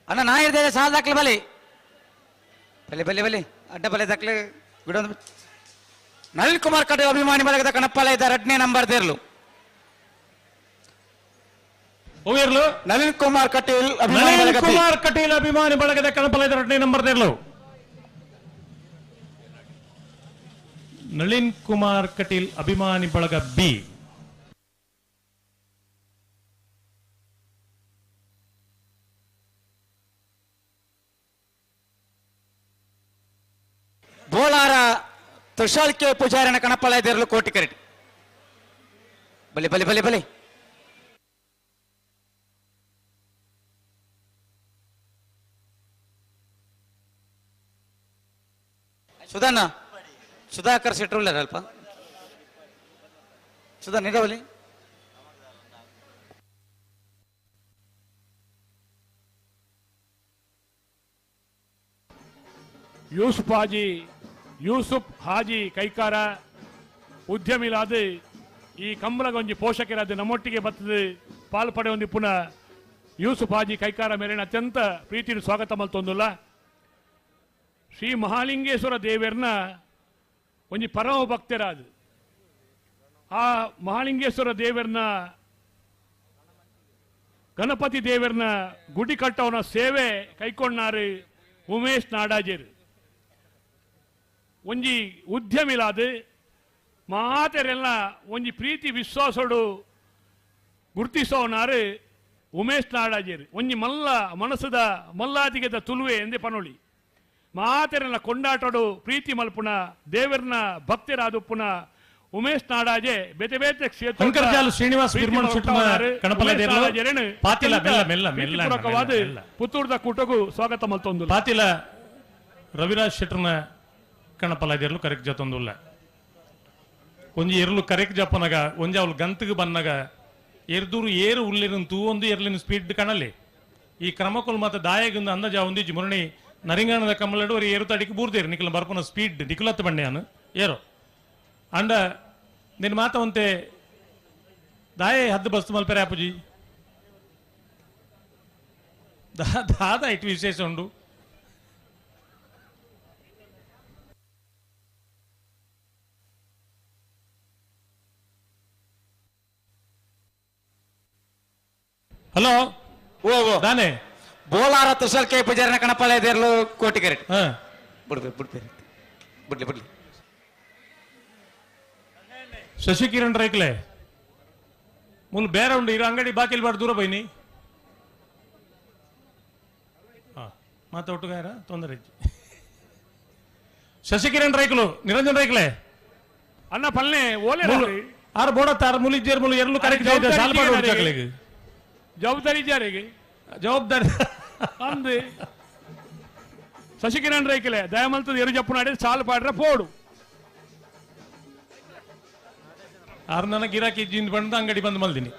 ಅಣ್ಣ ನಾಯರ್ ದೇಶ ಸಾಲ ದಾಖಲೆ ಬಲಿ ಬಲಿ ಬಲಿ ಬಲಿ ಅಡ್ಡ ಬಲೆ ದಾಖಲೆ ಬಿಡೋದು. ನಳಿನ್ ಕುಮಾರ್ ಕಟೀಲ್ ಅಭಿಮಾನಿ ಬಳಗದ ಕಣಪ್ಪಲ ಇದ್ದ 2ನೇ ನಂಬರ್ ದೇರ್ಲು. ನಳಿನ್ ಕುಮಾರ್ ಕಟೀಲ್ ಅಭಿಮಾನಿ ನಳಿನ್ ಬಳಗ ಬಿ. ಕುಮಾರ್ ಕಟೀಲ್ ಅಭಿಮಾನಿ ಬಳಗದ ಕಣಪಲ ಇದ್ದ 2ನೇ ನಂಬರ್ ದೇರ್ಲು. ನಳಿನ್ ಕುಮಾರ್ ಕಟೀಲ್ ಅಭಿಮಾನಿ ಬಳಗ ಬಿ. ಬೋಲಾರ ತುಷಾಲ್ ಕೆ ಪೂಜಾರಿನ ಕಣಪ್ಪಲ ಇದ್ದಿರಲು ಕೋಟಿ ಕರೆಟ್. ಬಲಿ ಬಲಿ ಬಲಿ ಬಲಿ. ಸುಧಾನ ಸುಧಾಕರ್ ಶೆಟ್ರು ಅಲ್ಪ ಸುಧಾ ನಿರವಲಿ. ಯೂಸುಫ್ ಹಾಜಿ ಯೂಸುಫ್ ಹಾಜಿ ಕೈಕಾರ ಉದ್ಯಮಿಲಾದ ಈ ಕಂಬಳಗೊಂಜಿ ಪೋಷಕರಾದ ನಮ್ಮೊಟ್ಟಿಗೆ ಬರ್ತದೆ ಪಾಲು ಪಡೆಯೊಂದು ಪುನಃ ಯೂಸುಫ್ ಹಾಜಿ ಕೈಕಾರ ಮೇಲಿನ ಅತ್ಯಂತ ಪ್ರೀತಿ ಸ್ವಾಗತ ಮಲ್ತೊಂದುಲ್ಲ. ಶ್ರೀ ಮಹಾಲಿಂಗೇಶ್ವರ ದೇವರನ್ನ ಒಂಜಿ ಪರಮ ಭಕ್ತರಾದ ಆ ಮಹಾಲಿಂಗೇಶ್ವರ ದೇವರನ್ನ ಗಣಪತಿ ದೇವರನ್ನ ಗುಡಿ ಕಟ್ಟವನ ಸೇವೆ ಕೈಕೊಂಡಾರು ಉಮೇಶ್ ನಾಡಾಜೇರು. ಒಂಜಿ ಉದ್ಯಮಿಲಾದ ಮಾತೆರೆಲ್ಲ ಒಂಜಿ ಪ್ರೀತಿ ವಿಶ್ವಾಸೋಡು ಗುರ್ತಿಸೋನಾರು ಉಮೇಶ್ ನಾಡಾಜೇರು. ಒಂಜಿ ಮಲ್ಲ ಮನಸ್ಸದ ಮಲ್ಲಾದಿಗೆದ ತುಳುವೆ ಎಂದೇ ಪನೊಳಿ. ಮಾತೆರನ ಕೊಂಡಾಟಡು ಪ್ರೀತಿ ಮಲ್ಪುನ ದೇವರನ ಭಕ್ತರಾದುಪ್ಪುನ ಉಮೇಶ್ ನಾಡಾಜೆ ಬೇತೆ ಬೇತೆ ಕ್ಷೇತ್ರ ಅಂಕರ್ಜಾಲು ಶ್ರೀನಿವಾಸ್ ಬಿರ್ಮಣ್ ಶೆಟ್ಟನ ಕಣಪಲ ಪಾತಿಲ ಮೆಲ್ಲ ಮೆಲ್ಲ ಮೆಲ್ಲ ಪುತ್ತೂರ್ದ ಕೂಟಗೂ ಸ್ವಾಗತ ಮಲ್ತೊಂದು ಪಾತಿಲ ರವಿರಾಜ್ ಶೆಟ್ಟರ್ನ ಕಣಪಲ ಇದೆರಲು ಕರೆಕ್ಟ್ ಜತೊಂದುಲ್ಲ ಒಂಜಿ ಎರ್ಲು ಕರೆಕ್ಟ್ ಜಪ್ಪನಗ ಒಂಜಿ ಅವಳು ಗಂತಿಗೆ ಬನ್ನಗ ಎರ್ದೂರು ಏರು ಉಳ್ಳಿರನ್ ತೂ ಒಂದು ಎರ್ಲಿನ ಸ್ಪೀಡ್ ಕಣಲಿ ಈ ಕ್ರಮಕ್ಕಲು ಮಾತ ದಾಯಗಿಂದ ಅಂದಾಜ ಒಂದಿಜ್ಜಿ ಮುರಣಿ ನರಿಂಗಾಣದ ಕಮ್ಮಲಡು ಅವ್ರು ಏರು ತಡಿಗೆ ಬೂರ್ದೇರು ನಿಖಲ ಬರ್ಪನ ಸ್ಪೀಡ್ ನಿಖಲತ್ ಬಂಡೆಯಾನು ಏರೋ ಅಂಡ ನಿನ್ನ ಮಾತ ಒಂತೆ ದಾಯೆ ಹದ್ದು ಬಸ್ತು ಮಲ್ಪೆರೆ ಅಪ್ಪುಜಿ ದಾದ ಇಟ್ಟು ವಿಶೇಷ ಉಂಡು ಹಲೋ ಓ ದಾನೆ ಬೋಲಾರ ತುಷಾರ್ ಕೆ ಪೂಜಾರಿನ ಕಣಪಾಲ ಇದೇರ್ಲು ಕೋಟಿ ಕರೆಕ್ಟ್ ಬಿಡ್ಬೇಕು ಬಿಡ್ಬೇಕು ಬಿಡ್ಲಿ ಬಿಡ್ಲಿ ಶಶಿಕಿರಣ್ ರೈಕ್ಲೆ ಮುಲ್ ಬೇರೆ ಉಂಡು ಇರೋ ಅಂಗಡಿ ಬಾಕಿಲ್ ಬಾಡ್ ದೂರ ಬೈನಿ ಹಾ ಮಾತ ಒಟ್ಟುಗಾರ ತೊಂದರೆ ಇಜ್ಜಿ ಶಶಿಕಿರಣ್ ರೈಕ್ಲು ನಿರಂಜನ್ ರೈಕ್ಲೆ ಅಣ್ಣ ಪಲ್ನೆ ಓಲೆ ಆರು ಬೋಡ ತಾರ ಮುಲಿ ಜೇರ್ ಮುಲು ಎರಲು ಕರೆಕ್ಟ್ ಸಾಲ್ ಪಾಡು ಚಾಕಲಿಗೆ ಜವಾಬ್ದಾರಿ ಇದ್ದಾರಿಗೆ ಜವಾಬ್ದಾರಿ ಅಂದು ಶಶಿಕಿರಣ್ ರೈಕ್ಲೆ ದಯಮಲ್ತದ ಎರು ಜಪ್ಪು ನಾಡಿ ಸಾಲು ಪಾಡ್ರೆ ಪೋಡು ಆರು ನನ್ನ ಗಿರಾಕಿ ಇಜ್ಜಿಂದ ಬಂದು ಅಂಗಡಿ ಬಂದ್ ಮಲ್ದಿನಿ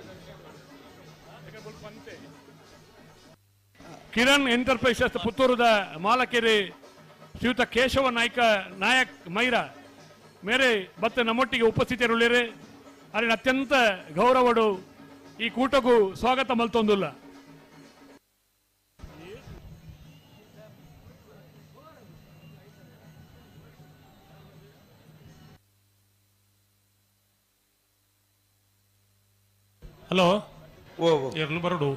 ಕಿರಣ್ ಎಂಟರ್ಪ್ರೈಸಸ್ ಪುತ್ತೂರುದ ಮಾಲಕೆರೆ ಶ್ರೀಯುತ ಕೇಶವ ನಾಯ್ಕ ನಾಯಕ್ ಮೈರಾ ಮೇರೆ ಬತ್ತ ನಮ್ಮೊಟ್ಟಿಗೆ ಉಪಸ್ಥಿತರುಳ್ಳೇರೆ ಅರಿನ ಅತ್ಯಂತ ಗೌರವಡು ಈ ಕೂಟಕ್ಕೂ ಸ್ವಾಗತ ಮಲ್ತೊಂದುಲ್ಲ. ಹಲೋ ಎರ್ಲು ಬರಡು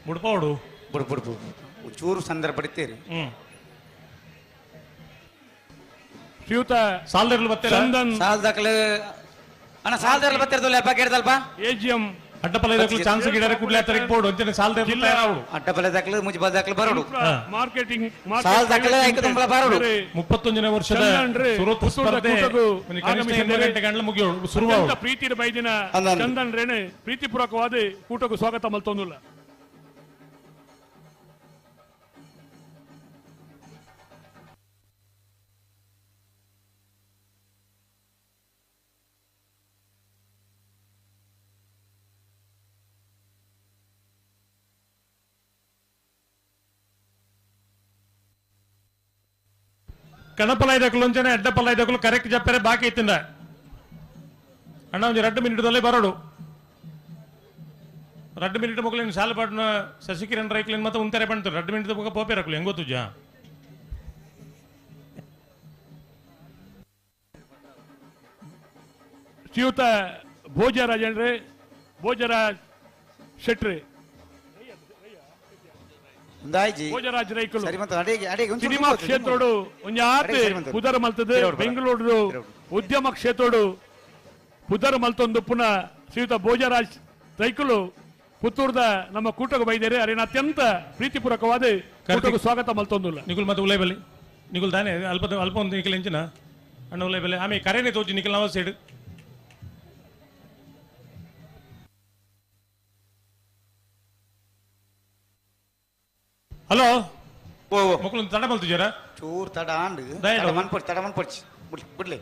ಬುಡ್ಪಾವಡು ಬುಡ್ ಬುಡ್ ಚೂರು ಸಂದರ್ಭ ಪಡಿತೀರಿ. ಶ್ರೀಯುತ ಸಾಲ್ದರ್ಲು ಬತ್ತೆರ ಚಂದನ್ ಸಾಲ್ದಾಕಲು ಅಣ್ಣ ಸಾಲ್ದರ್ಲು ಬತ್ತಿರದಲ್ಲ ಬಗ್ಗೆರ್ದಲ್ಪ ಎಜಿಎಂ ಅಡ್ಡಪಲ ಇದಕ್ಕೂ ಚಾನ್ಸ್ ಗಿಡರೆ ಕೂಡಲೇ ತರಕ್ಕೆ ಪೋಡು ಅಂತಾನೆ ಸಾಲ್ದರ್ಲು ತಯಾರಾವಡು ಅಡ್ಡಪಲ ದಾಖಲು ಮುಜಿ ದಾಖಲು ಬರಡು ಮಾರ್ಕೆಟಿಂಗ್ ಸಾಲ್ ದಾಖಲೆ ಐಕ ತುಂಬಲ ಬರಡು. 31ನೇ ವರ್ಷದ ಸುರತ್ ಸ್ಪರ್ಧೆ ಒಂದು ಕನಿಷ್ಠ 8 ಗಂಟೆ ಗಂಟಲು ಮುಗಿಯೋಳು ಶುರುವಾವಡು. ಪ್ರೀತಿ ಬೈದಿನ ಚಂದನ್ ರೇಣೆ ಪ್ರೀತಿಪೂರ್ವಕವಾದ ಕೂಟಕ್ಕೂ ಸ್ವಾಗತ ಮಲ್ತೊಂದುಲ್ಲ. ಕಣಪಲ ಇದಕ್ಕಲು ಒಂಚನೆ ಅಡ್ಡಪಲ ಇದಕ್ಕಲು ಕರೆಕ್ಟ್ ಜಪ್ಪರೆ ಬಾಕಿ ಇತ್ತಿಂದ ಅಣ್ಣ ಒಂದು 2 ಮಿನಿಟ್ದಲ್ಲೇ ಬರೋಡು 2 ಮಿನಿಟ್ ಮೊಗಲಿನ ಸಾಲ ಪಾಡ್ನ ಶಶಿಕಿರಣ್ ರೈಕ್ಲಿನ್ ಮತ್ತೆ ಉಂತಾರೆ ಬಂತು 2 ಮಿನಿಟ್ ಮುಗ ಪೋಪೆ ರಕ್ಲು ಹೆಂಗ್ ಗೊತ್ತುಜ ಶ್ರೀಯುತ ಭೋಜರಾಜ್ ಅಂದ್ರೆ ಭೋಜರಾಜ್ ಶೆಟ್ರಿ ಭೋಜರಾಜ್ ರೈಕುಲು ಸಿನಿಮಾ ಕ್ಷೇತ್ರೋಡು ಒಂಜಿ ಆತ್ ಪುದರ್ ಮಲ್ತದೆ ಬೆಂಗಳೂರು ಉದ್ಯಮ ಕ್ಷೇತ್ರೋಡು ಪುದರ್ ಮಲ್ತೊಂದು ಪುನಃ ಶ್ರೀಯುತ ಭೋಜರಾಜ್ ರೈಕುಲು ಪುತ್ತೂರ್ದ ನಮ್ಮ ಕೂಟಕ್ಕೆ ಬೈದೇರೆ ಅರಿನ ಅತ್ಯಂತ ಪ್ರೀತಿಪೂರ್ವಕವಾದ ಕೂಟಕ್ಕೆ ಸ್ವಾಗತ ಮಲ್ತೊಂದುಲ್ಲ. ನಿಗುಲ್ ಮತ್ತೆ ಉಲೈಬಲಿ ನಿಗುಲ್ ದಾನೆ ಅಲ್ಪ ಅಲ್ಪ ಒಂದು ನಿಖಲ್ ಎಂಚಿನ ಅಣ್ಣ ಉಲೈಬಲಿ ಆಮೇಲೆ ಕರೆನೇ ತೋಚಿ ನಿಖಲ್ ನವ ಸೈಡ್ ಹಲೋ ಮಕ್ಕಳು ತಡ ಮಲ್ತಿದ್ದೀರಾ ಚೂರು ತಡ ಆಂಡ್ ಮನ್ಪೊಡ್ಚಿ ತಡ ಮನ್ಪೊಡ್ಚಿ ಬಿಡ್ಲಿ ಬಿಡ್ಲಿ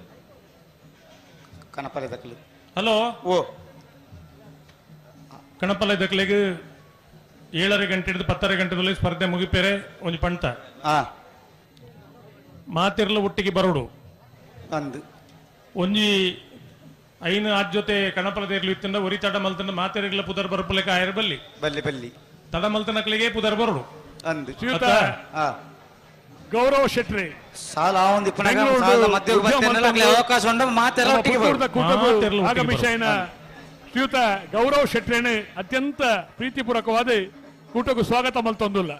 ಕಣಪಲ ದಕ್ಕಲು ಹಲೋ ಓ ಕಣಪಲ ದಕ್ಕಲಿಗೆ 7:30 ಗಂಟೆ ಹಿಡಿದು 10:30 ಗಂಟೆದಲ್ಲಿ ಸ್ಪರ್ಧೆ ಮುಗಿಪೇರೆ ಒಂದು ಪಂಟ ಮಾತಿರ್ಲು ಒಟ್ಟಿಗೆ ಬರೋಡು ಅಂದು ಒಂಜಿ ಐನು ಆಜ್ ಜೊತೆ ಕಣಪಲ ದೇರ್ಲು ಇತ್ತಿಂದ ಒರಿ ತಡ ಮಲ್ತಂಡ ಮಾತಿರ್ಲ ಪುದರ್ ಬರಪುಲೆಕ ಆಯರ್ ಬಲ್ಲಿ ಬಲ್ಲಿ ಬಲ್ಲಿ ತಡ ಮಲ್ತನಕ್ಲಿಗೆ ಪುದರ್ ಬರೋಡು ಅಂದು ಶ್ರೀಯುತ ಗೌರವ್ ಶೆಟ್ರಿ ಸಾಲ ಒಂದು ಅವಕಾಶ ಉಂಟು ಮಾತೆಲ್ಲ ಆಗಮಿಸಿದ ಶ್ರೀಯುತ ಗೌರವ್ ಶೆಟ್ರೇನೆ ಅತ್ಯಂತ ಪ್ರೀತಿಪೂರ್ವಕವಾದ ಕೂಟಕ್ಕೂ ಸ್ವಾಗತ ಮಲ್ತೊಂದುಲ್ಲ.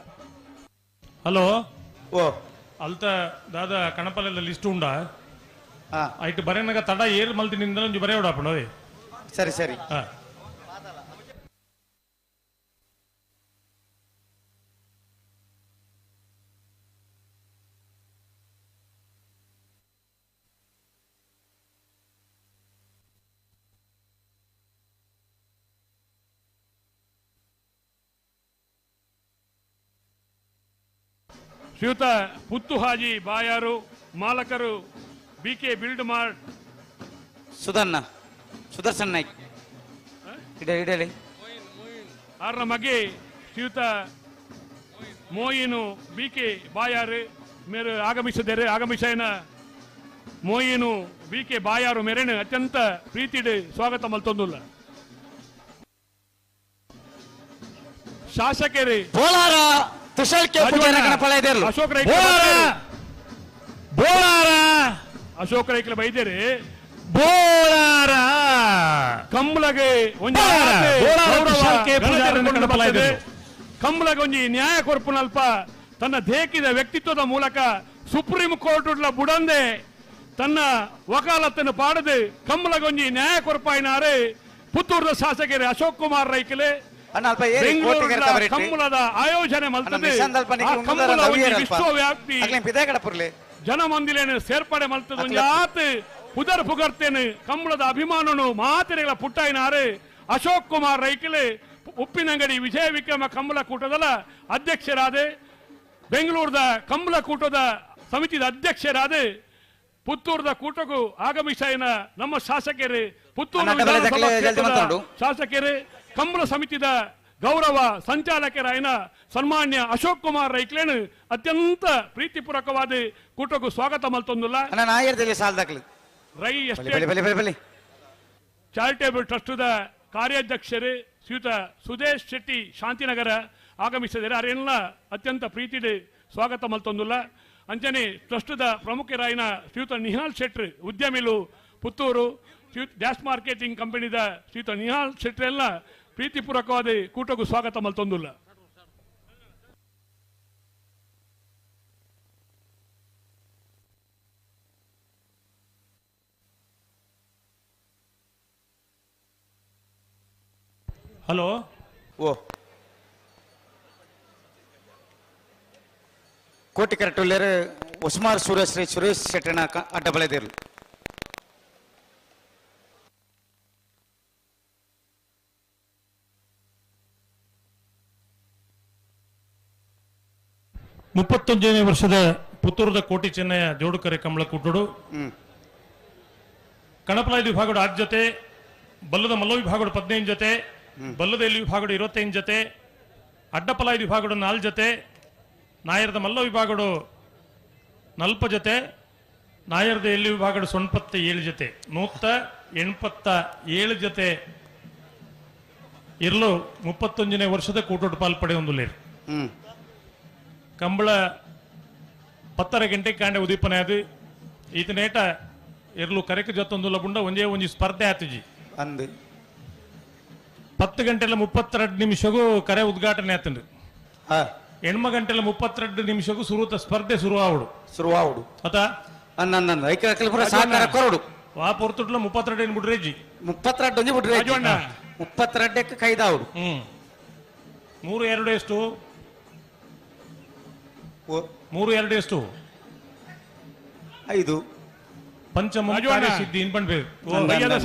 ಹಲೋ ಓ ಅಲ್ತ ದಾದ ಕಣಪಲ ಲಿಸ್ಟ್ ಉಂಡ ಆಯ್ತು ಬರೇನಗ ತಡ ಏರ್ ಮಲ್ತಿನಿಂದ ಒಂಜಿ ಬರೆಯೋಡ ಅಪ್ಪಣ. ಸರಿ ಸರಿ ಶ್ರೀಯುತ ಪುತ್ತುಹಾಜಿ ಬಾಯಾರು ಮಾಲಕರು B K build mart Sudhanna Sudarshan Naik ಇಡ ಇಡಲಿ ಆರ್ನ ಮಗೆ ಶ್ರೀಯುತ ಮೋಯಿನು ಬಿ ಕೆ ಬಾಯಾರು ಮೇರು ಆಗಮಿಸಿದರೆ ಆಗಮಿಸೈನ ಮೋಯಿನು ಬಿ ಕೆ ಬಾಯಾರು ಮೇರೇನು ಅತ್ಯಂತ ಪ್ರೀತಿಡು ಸ್ವಾಗತ ಮಲ್ತೊಂದುಲ್ಲ. ಶಾಸಕರು ಬೋಲಾರ ತುಷಾರ್ ಕೆ ಪೂಜಾರಿ ಗಣಪಳ ಇದೇರ್ಲು. ಅಶೋಕ್ ರೈ ಬೋಲಾರ ಅಶೋಕ್ ರೈಕ್ಲ ಬೈದೇರಿ ಬೋಲಾರ ಕಂಬಳಗೆ ಒಂಜಿ ಕಂಬಳಗೆ ಒಂಜಿ ನ್ಯಾಯ ಕೊರ್ಪುನಲ್ಪ ತನ್ನ ದೇಕಿದ ವ್ಯಕ್ತಿತ್ವದ ಮೂಲಕ ಸುಪ್ರೀಂ ಕೋರ್ಟ್ ಬುಡಂದೆ ತನ್ನ ವಕಾಲತ್ತನ್ನು ಪಾಡದೆ ಕಂಬಳಗೊಂಜಿ ನ್ಯಾಯ ಕೊರ್ಪಾಯಿನಾರೆ ಪುತ್ತೂರದ ಶಾಸಕರು ಅಶೋಕ್ ಕುಮಾರ್ ರೈಕಲೆ ಕಂಬಳದ ಆಯೋಜನೆ ಮಲ್ತದೆ. ಕಂಬಳ ವಿಶ್ವವ್ಯಾಪ್ತಿ ಜನಮಂದಿಲೇನು ಸೇರ್ಪಡೆ ಮಲ್ತದೆ. ಒಂಜಾತ್ ಪುದರ್ ಪುಗರ್ತೇನೆ ಕಂಬಳದ ಅಭಿಮಾನನು ಮಾತೆರೆಗಳ ಪುಟ್ಟಾಯಿನಾರೆ ಅಶೋಕ್ ಕುಮಾರ್ ರೈಕಲೆ ಉಪ್ಪಿನಂಗಡಿ ವಿಜಯ ವಿಕ್ರಮ ಕಂಬಳ ಕೂಟದ ಅಧ್ಯಕ್ಷರಾದ ಬೆಂಗಳೂರದ ಕಂಬಳ ಕೂಟದ ಸಮಿತಿದ ಅಧ್ಯಕ್ಷರಾದ ಪುತ್ತೂರದ ಕೂಟಕ್ಕೂ ಆಗಮಿಸೈನ ನಮ್ಮ ಶಾಸಕರು ಪುತ್ತೂರು ಶಾಸಕರು ಕಂಬಳ ಸಮಿತಿದ ಗೌರವ ಸಂಚಾಲಕರಾಯನ ಸನ್ಮಾನ್ಯ ಅಶೋಕ್ ಕುಮಾರ್ ರೈಕ್ಲೇನು ಅತ್ಯಂತ ಪ್ರೀತಿಪೂರ್ವಕವಾದ ಕೂಟಕ್ಕೂ ಸ್ವಾಗತ ಮಲ್ತೊಂದುಲ್ಲ. ರೈ ಚಾರಿಟೇಬಲ್ ಟ್ರಸ್ಟ್ದ ಕಾರ್ಯಾಧ್ಯಕ್ಷರು ಶ್ರೀಯುತ ಸುದೇಶ್ ಶೆಟ್ಟಿ ಶಾಂತಿನಗರ ಆಗಮಿಸಿದರೆ ಅವರೆಲ್ಲ ಅತ್ಯಂತ ಪ್ರೀತಿಡೆ ಸ್ವಾಗತ ಮಲ್ತೊಂದುಲ್ಲ. ಅಂಚನೆ ಟ್ರಸ್ಟ್ದ ಪ್ರಮುಖರಾಯನ ಶ್ರೀಯುತ ನಿಹಾಲ್ ಶೆಟ್ರು ಉದ್ಯಮಿಲು ಪುತ್ತೂರು ಶ್ರೀಯುತ ಗ್ಯಾಸ್ ಮಾರ್ಕೆಟಿಂಗ್ ಕಂಪನಿದ ಶ್ರೀಯುತ ನಿಹಾಲ್ ಶೆಟ್ರೆಲ್ಲ ಪ್ರೀತಿಪೂರ್ವಕವಾದ ಕೂಟಕ್ಕೂ ಸ್ವಾಗತ ಮಲ್ತೊಂದುಲ್ಲ. ಹಲೋ ಓ ಕೋಟಿ ಕರೆಕ್ಟ್ ಉಸ್ಮಾರ್ ಸೂರ್ಯಶ್ರೀ ಸುರೇಶ್ ಶೆಟ್ಟಣ ಅಡ್ಡ ಬಳೆದಿರಲು. ಮುಪ್ಪತ್ತೊಂದನೇ ವರ್ಷದ ಪುತ್ತೂರದ ಕೋಟಿ ಚೆನ್ನಯ್ಯ ಜೋಡುಕರೆ ಕಂಬಳ ಕೂಟಡು ಕಣಪಲಾಯ ವಿಭಾಗದ 6 ಜೊತೆ, ಬಲ್ಲದ ಮಲ್ಲ ವಿಭಾಗದ 15 ಜೊತೆ, ಬಲ್ಲದ ಎಲ್ಲಿ ವಿಭಾಗದ 25 ಜೊತೆ, ಅಡ್ಡಪಲಾಯ ವಿಭಾಗದ 4 ಜೊತೆ, ನಾಯರದ ಮಲ್ಲ ವಿಭಾಗಡು 40 ಜೊತೆ, ನಾಯರದ ಎಲ್ಲಿ ವಿಭಾಗಡು 87 ಜೊತೆ, 187 ಜೊತೆ ಇರಲು 31ನೇ ವರ್ಷದ ಕೂಟೋಟ ಪಾಲ್ಪಡೆ ಹೊಂದುಲ್ಲೇರು. ಕಂಬಳ 10:30 ಗಂಟೆ ಕಾಂಡೆ ಉದೀಪನೆ ಅದು ಈತನೇಟ ಇರಲು ಕರೆಕ ಜೊತ್ತೊಂದುಲ್ಲ ಬುಂಡ ಒಂಜೇ ಒಂಜಿ ಸ್ಪರ್ಧೆ ಆತುಜಿ ಅಂದು 10 ಗಂಟೆಲ್ಲ 32 ನಿಮಿಷಗೂ ಕರೆ ಉದ್ಘಾಟನೆ ಆತಂದು. 8 ಗಂಟೆಲ್ಲ 32 ನಿಮಿಷಕ್ಕೂ ಸುರುತ ಸ್ಪರ್ಧೆ ಶುರುವಾವುಡು ಶುರುವಾವುಡು ಅತ ಕೊರಡು ವಾ ಪೊರ್ತುಟ್ಲ 32 ಬಿಡ್ರೇಜಿ 32 ಒಂಜಿ ಬಿಡ್ರೇಜಿ 32 ಕೈದಾವುಡು. 3 2 ಎಷ್ಟು? 3 2 ಎಷ್ಟು? 5. ಪಂಚಮ ಸಿದ್ಧಿ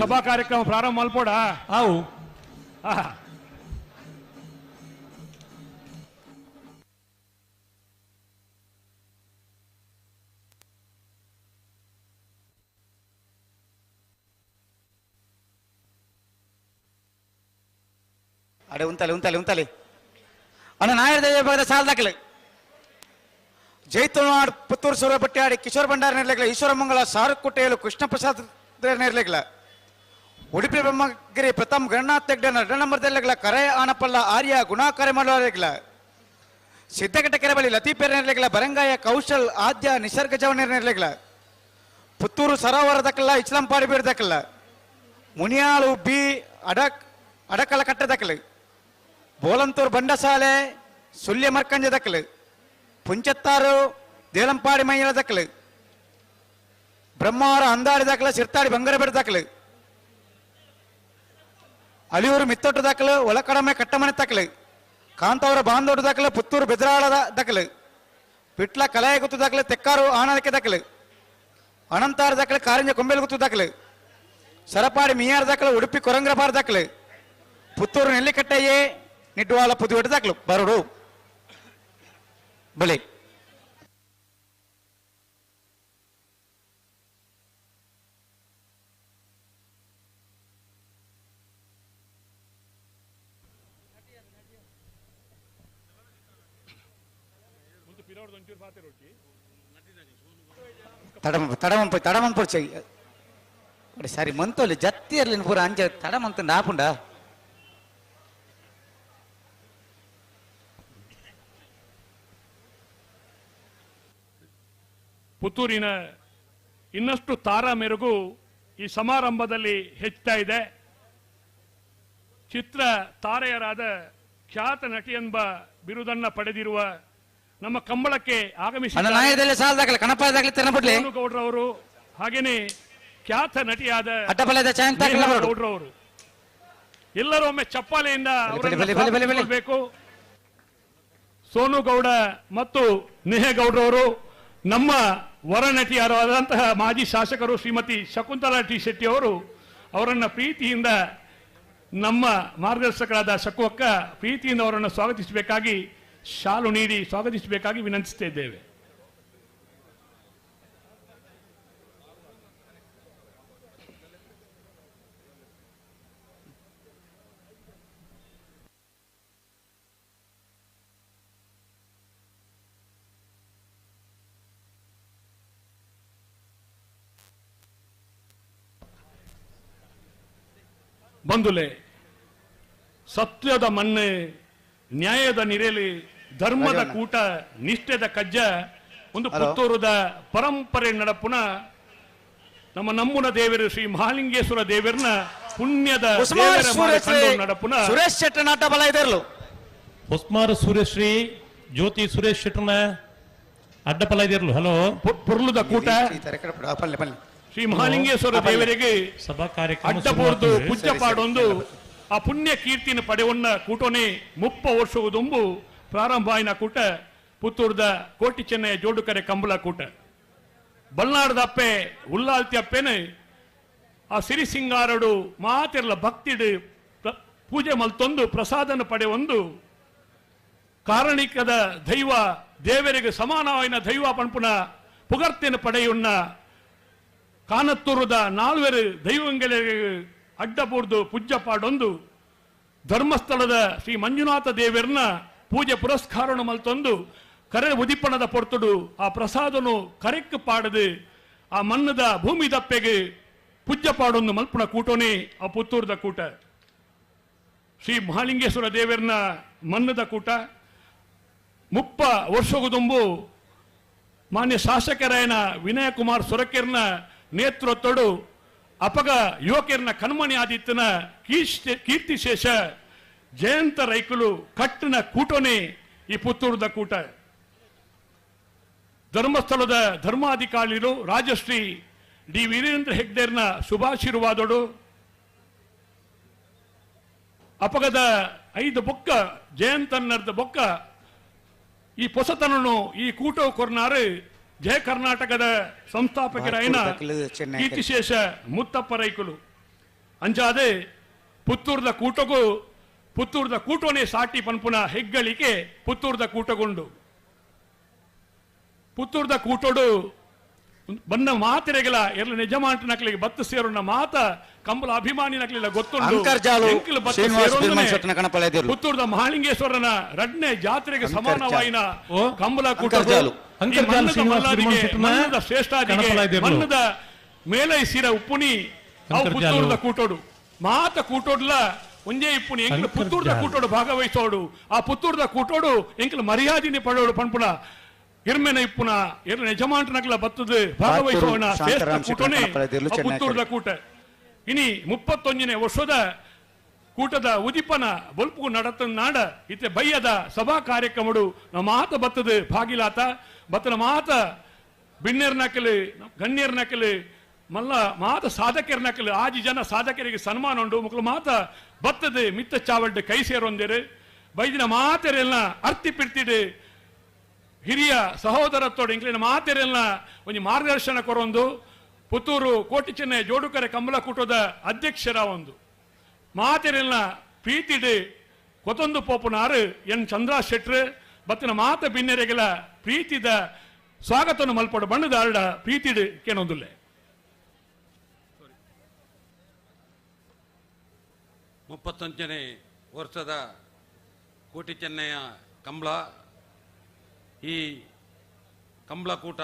ಸಭಾ ಕಾರ್ಯಕ್ರಮ ಪ್ರಾರಂಭ ಮಲ್ಪೋಡ ಆವು. ಅಡೆ ಉಂತಲೆ ಉಂತಲೆ ಉಂತಲೆ ಅಣ್ಣ ನಾಯರ್ ವಿಭಾಗದ ಸಾಲ ದಾಖಲೆ ಜೈತುನಾಡ್ ಪುತ್ತೂರು ಸೂರಪಟ್ಟಿ ಕಿಶೋರ್ ಭಂಡಾರ ನಿರ್ಲೇಖಲ ಈಶ್ವರಮಂಗಲ ಸಾರುಕೋಟೆಯಲು ಕೃಷ್ಣ ಪ್ರಸಾದ್ ನಿರ್ಲೇಖಲ ಉಡುಪಿ ಬ್ರಹ್ಮಗಿರಿ ಪ್ರಥಮ್ ಗಣನಾಥ್ ಹೆಗ್ಡೆ ಎರಡು ನಂಬರ್ ನಿರ್ಲೇಖಲ ಕರೆ ಆನಪಲ್ಲ ಆರ್ಯ ಗುಣಾಕರೆ ಮಾಡುವ ಸಿದ್ದಘಟ್ಟ ಕೆರೆಬಳಿ ಲತೀಪೇರ್ ನಿರ್ಲೇಖಲ ಬರಂಗಾಯ ಕೌಶಲ್ ಆದ್ಯ ನಿಸರ್ಗ ಜವನ ನಿರ್ಲೇಖಲ ಪುತ್ತೂರು ಸರೋವರ ದಕ್ಕಲ್ಲ ಇಸ್ಲಾಂಪಾಡಿ ಬೀರ್ ದಕ್ಕಲ್ಲ ಮುನಿಯಾಳು ಬಿ ಅಡಕ್ ಅಡಕಲ ಕಟ್ಟ ದಕ್ಕಲು ಬೋಲಂತೂರು ಬಂಡಸಾಲೆ ಸುಳ್ಯ ಮರ್ಕಂಜ ದಕ್ಕಲು ಪುಂಚತ್ತಾರು ದೇಲಂಪಾಡಿ ಮೈಯಲ ದಕ್ಕಲು ಬ್ರಹ್ಮಾವರ ಅಂದಾಡಿ ದಾಖಲೆ ಸಿರ್ತಾಡಿ ಬಂಗರಬೇಡ ದಾಖಲೆ ಅಲಿಯೂರು ಮಿತ್ತೊಟ್ಟು ದಾಖಲು ಒಳಕಡಮೆ ಕಟ್ಟಮನೆ ದಾಖಲೆ ಕಾಂತಾವರ ಬಾಂದೋಡು ದಾಖಲೆ ಪುತ್ತೂರು ಬೆದರಾಳ ದಾಖಲೆ ಪಿಟ್ಲ ಕಲಾಯ ಗುತ್ತು ದಾಖಲೆ ತೆಕ್ಕಾರು ಆನಲಕ್ಕೆ ದಾಖಲೆ ಅನಂತಾರ ದಾಖಲೆ ಕಾರಿಂಜ ಕೊಂಬೆಲ್ ಗುತ್ತು ದಾಖಲೆ ಸರಪಾಡಿ ಮಿಯಾರ್ ದಾಖಲೆ ಉಡುಪಿ ಕೊರಂಗ್ರಪಾರ್ ದಾಖಲೆ ಪುತ್ತೂರು ನೆಲ್ಲಿಕಟ್ಟೆಯೇ ನಿಡ್ವಾಳ ಪುದುವೆಟ್ಟು ದಾಖಲು ಬರಡು ಬಲೆ. ತಡಮಂಪ ತಡಮಂಪೊಡ್ಚಿ ಸರಿ ಮಂತೋಲಿ ಜತ್ತಿ ಇರ್ಲಿನ ಪೂರ ಅಂಚ ತಡಮಂತಂಡ ಆಪುಂಡ ಪುತ್ತೂರಿನ ಇನ್ನಷ್ಟು ತಾರಾ ಮೆರುಗು ಈ ಸಮಾರಂಭದಲ್ಲಿ ಹೆಚ್ಚುತ್ತಾ ಇದೆ. ಚಿತ್ರ ತಾರೆಯರಾದ ಖ್ಯಾತ ನಟಿ ಎಂಬ ಬಿರುದನ್ನ ಪಡೆದಿರುವ ನಮ್ಮ ಕಂಬಳಕ್ಕೆ ಆಗಮಿಸಿದ ಗೌಡ್ರವರು, ಹಾಗೇನೆ ಖ್ಯಾತ ನಟಿಯಾದ ಗೌಡ್ರವರು ಎಲ್ಲರೂ ಒಮ್ಮೆ ಚಪ್ಪಾಲೆಯಿಂದ ಬೇಕು. ಸೋನು ಗೌಡ ಮತ್ತು ನೇಹಗೌಡ್ರವರು, ನಮ್ಮ ವರನಟಿಯರಾದಂತಹ ಮಾಜಿ ಶಾಸಕರು ಶ್ರೀಮತಿ ಶಕುಂತಲಾ ಟಿ ಶೆಟ್ಟಿ ಅವರು, ಅವರನ್ನು ಪ್ರೀತಿಯಿಂದ ನಮ್ಮ ಮಾರ್ಗದರ್ಶಕರಾದ ಶಕುವಕ್ಕ ಪ್ರೀತಿಯಿಂದ ಅವರನ್ನು ಸ್ವಾಗತಿಸಬೇಕಾಗಿ ಶಾಲು ನೀಡಿ ಸ್ವಾಗತಿಸಬೇಕಾಗಿ ವಿನಂತಿಸ್ತಾ ಇದ್ದೇವೆ. ಬಂಧುಲೆ, ಸತ್ಯದ ಮಣ್ಣು, ನ್ಯಾಯದ ನಿರೆಲಿ, ಧರ್ಮದ ಕೂಟ, ನಿಷ್ಠೆದ ಕಜ್ಜ ಒಂದು ಪುತ್ತೂರದ ಪರಂಪರೆ ನಡಪುನ ನಮ್ಮ ನಮ್ಮುನ ದೇವರು ಶ್ರೀ ಮಹಾಲಿಂಗೇಶ್ವರ ದೇವರನ್ನ ಪುಣ್ಯದ ನಡಪುನ ಸುರೇಶ್ ಶೆಟ್ಟನಾಟ ಬಲ ಇದರಲು ಹೊಸ್ಮಾರು ಸೂರ್ಯಶ್ರೀ ಜ್ಯೋತಿ ಸುರೇಶ್ ಶೆಟ್ಟನ ಅಡ್ಡಪಲ ಇದಿರಲು. ಹಲೋ, ಪುರ್ಲುದ ಕೂಟ ಶ್ರೀ ಮಹಾಲಿಂಗೇಶ್ವರ ದೇವರಿಗೆ ಸಭಾ ಕಾರ್ಯಕ್ರಮ ಅಡ್ಡಬೋರ್ದು ಪೂಜೆ ಪಾಡೊಂದು ಆ ಪುಣ್ಯ ಕೀರ್ತಿನ ಪಡೆಯೊನ್ನ ಕೂಟೋನೆ 30 ವರ್ಷದುಂಬು ಪ್ರಾರಂಭ ಆಯಿನ ಕೂಟ ಪುತ್ತೂರದ ಕೋಟಿ ಚೆನ್ನಯ ಜೋಡುಕರೆ ಕಂಬಳ ಕೂಟ. ಬಲ್ನಾಡದ ಅಪ್ಪೆ ಉಲ್ಲಾಲ್ತಿ ಅಪ್ಪೆನೆ ಆ ಸಿರಿಸಿಂಗಾರಡು ಮಾತಿರಲ ಭಕ್ತಿಡು ಪೂಜೆ ಮಲ್ತೊಂದು ಪ್ರಸಾದನ ಪಡೆಯೊಂದು ಕಾರಣಿಕದ ದೈವ ದೇವರಿಗೆ ಸಮಾನವಾಯಿನ ದೈವ ಪಂಪುನ ಪುಗರ್ತಿನ ಪಡೆಯುನ್ನ ಕಾನತ್ತೂರದ ನಾಲ್ವರು ದೈವಂಗಳಿಗೆ ಅಡ್ಡಬೂರ್ದು ಪೂಜ್ಯ ಪಾಡೊಂದು ಧರ್ಮಸ್ಥಳದ ಶ್ರೀ ಮಂಜುನಾಥ ದೇವರನ್ನ ಪೂಜೆ ಪುರಸ್ಕಾರನು ಮಲ್ತೊಂದು ಕರೆ ಉದಿಪಣದ ಪೊರ್ತುಡು ಆ ಪ್ರಸಾದನು ಕರೆಕ್ಕು ಪಾಡದು ಆ ಮಣ್ಣದ ಭೂಮಿ ದಪ್ಪೆಗೆ ಪೂಜ್ಯ ಪಾಡೊಂದು ಮಲ್ಪುಣ ಕೂಟೋನೇ ಆ ಪುತ್ತೂರದ ಕೂಟ ಶ್ರೀ ಮಹಾಲಿಂಗೇಶ್ವರ ದೇವರನ್ನ ಮಣ್ಣದ ಕೂಟ. 30 ವರ್ಷಗುದುಂಬು ಮಾನ್ಯ ಶಾಸಕರಾಯನ ವಿನಯ ಕುಮಾರ್ ಸೊರಕೆರ್ನ ನೇತೃತ್ವಡು ಅಪಗ ಯುವಕರ್ನ ಕಣ್ಮಣಿ ಆದಿತ್ಯನ ಕೀರ್ತಿಶೇಷ ಜಯಂತ ರೈಕುಲು ಕಟ್ಟಿನ ಕೂಟೋನೇ ಈ ಪುತ್ತೂರದ ಕೂಟ. ಧರ್ಮಸ್ಥಳದ ಧರ್ಮಾಧಿಕಾರಿರು ರಾಜಶ್ರೀ ಡಿ ವೀರೇಂದ್ರ ಹೆಗ್ಡೇರ್ನ ಶುಭಾಶೀರ್ವಾದಡು ಅಪಗದ 5 ಬೊಕ್ಕ ಜಯಂತನ್ನರ್ದ ಬೊಕ್ಕ ಈ ಪೊಸತನನ್ನು ಈ ಕೂಟ ಕೊರ್ನಾರು ಜಯ ಕರ್ನಾಟಕದ ಸಂಸ್ಥಾಪಕರಾಯನ ಕೀರ್ತಿಶೇಷ ಮುತ್ತಪ್ಪ ರೈಕುಲು. ಅಂಜಾದೆ ಪುತ್ತೂರದ ಕೂಟಗೂ ಪುತ್ತೂರದ ಕೂಟೋನೇ ಸಾಟಿ ಪನ್ಪುನ ಹೆಗ್ಗಳಿಕೆ ಪುತ್ತೂರದ ಕೂಟಗೊಂಡು. ಪುತ್ತೂರದ ಕೂಟೋಡು ಬನ್ನ ಮಾತಿರೆಗಲ ಎಲ್ಲ ನಿಜಮಾಂಟ ನಕಲಿಗೆ ಬತ್ತು ಸೇರೋಣ ಮಾತ ಕಂಬಳ ಅಭಿಮಾನಿ ನಕಲಿಲ್ಲ ಗೊತ್ತುಂಟು. ಪುತ್ತೂರದ ಮಹಾಲಿಂಗೇಶ್ವರನ ರಡ್ನೆ ಜಾತ್ರೆಗೆ ಸಮಾನವಾಯಿನ ಕಂಬಳ ಕೂಟ ಶ್ರೇಷ್ಠಾದಿಗೆ ಮನ್ನದ ಮೇಲೈ ಸೀರ ಉಪ್ಪುನಿ ಅವು ಪುತ್ತೂರದ ಕೂಟೋಡು ಮಾತ ಕೂಟೋಡ್ಲ ಒಂಜೇ ಇಪ್ಪುನಿ ಎಂಕಲು ಪುತ್ತೂರದ ಕೂಟೋಡು ಭಾಗವಹಿಸೋಡು ಆ ಪುತ್ತೂರದ ಕೂಟೋಡು ಎಂಕಲು ಮರ್ಯಾದಿನಿ ಪಡೋಡು ಪನ್ಪುನ ಇರ್ಮೆನ ಇಪ್ಪುನ ಎರ್ನ ಯಜಮಾಂಟನಕಲ ಬತ್ತದು ಭಾಗವಹಿಸೋಣ ಶ್ರೇಷ್ಠ ಕೂಟೋನೇ ಪುತ್ತೂರದ ಕೂಟ. ಇನಿ 31ನೇ ವರ್ಷದ ಕೂಟದ ಉದಿಪನ ಬೊಲ್ಪು ನಡತ ನಾಡ ಇತ್ತೆ ಬಯ್ಯದ ಸಭಾ ಕಾರ್ಯಕ್ರಮಡು ನಮ್ಮ ಮಾತ ಬತ್ತದು ಭಾಗಿಲಾತ ಬತ್ತನ ಮಾತ ಬಿಣ್ಣೆರ್ನಕಲು ಗಣ್ಯರ್ನಕಲು ಮಲ್ಲ ಮಾತ ಸಾಧಕರ್ನಕಲು ಆಜಿ ಜನ ಸಾಧಕರಿಗೆ ಸನ್ಮಾನ ಉಂಡು ಮಕ್ಕಳು ಮಾತ ಬತ್ತದು ಮಿತ್ತ ಚಾವಲ್ಡ್ ಕೈ ಸೇರೊಂದಿರು ಬೈದಿನ ಮಾತೆರೆಲ್ಲ ಅರ್ತಿ ಪಿರ್ತಿಡು ಹಿರಿಯ ಸಹೋದರತ್ತೋಡು ಇಂಕ್ಲಿನ ಮಾತೆರೆಲ್ಲ ಒಂದು ಮಾರ್ಗದರ್ಶನ ಕೊರೊಂದು ಪುತ್ತೂರು ಕೋಟಿ ಚೆನ್ನೈ ಜೋಡುಕರೆ ಕಂಬಳ ಕೂಟದ ಅಧ್ಯಕ್ಷರ ಒಂದು ಮಾತೆರೆಲ್ಲ ಪ್ರೀತಿಡು ಕೊತ್ತೊಂದು ಪೋಪುನಾರು ಎನ್ ಚಂದ್ರ ಶೆಟ್ರು ಬತ್ತಿನ ಮಾತ ಬಿನ್ನೆರೆಗೆಲ ಪ್ರೀತಿದ ಸ್ವಾಗತವನ್ನು ಮಲ್ಪಡ ಬಣ್ಣದಾರಡ ಪ್ರೀತಿಡು ಕೇನೊಂದುಲ್ಲೆ. 31ನೇ ವರ್ಷದ ಕೋಟಿ ಚೆನ್ನಯ್ಯ ಕಂಬಳ ಈ ಕಂಬಳಕೂಟ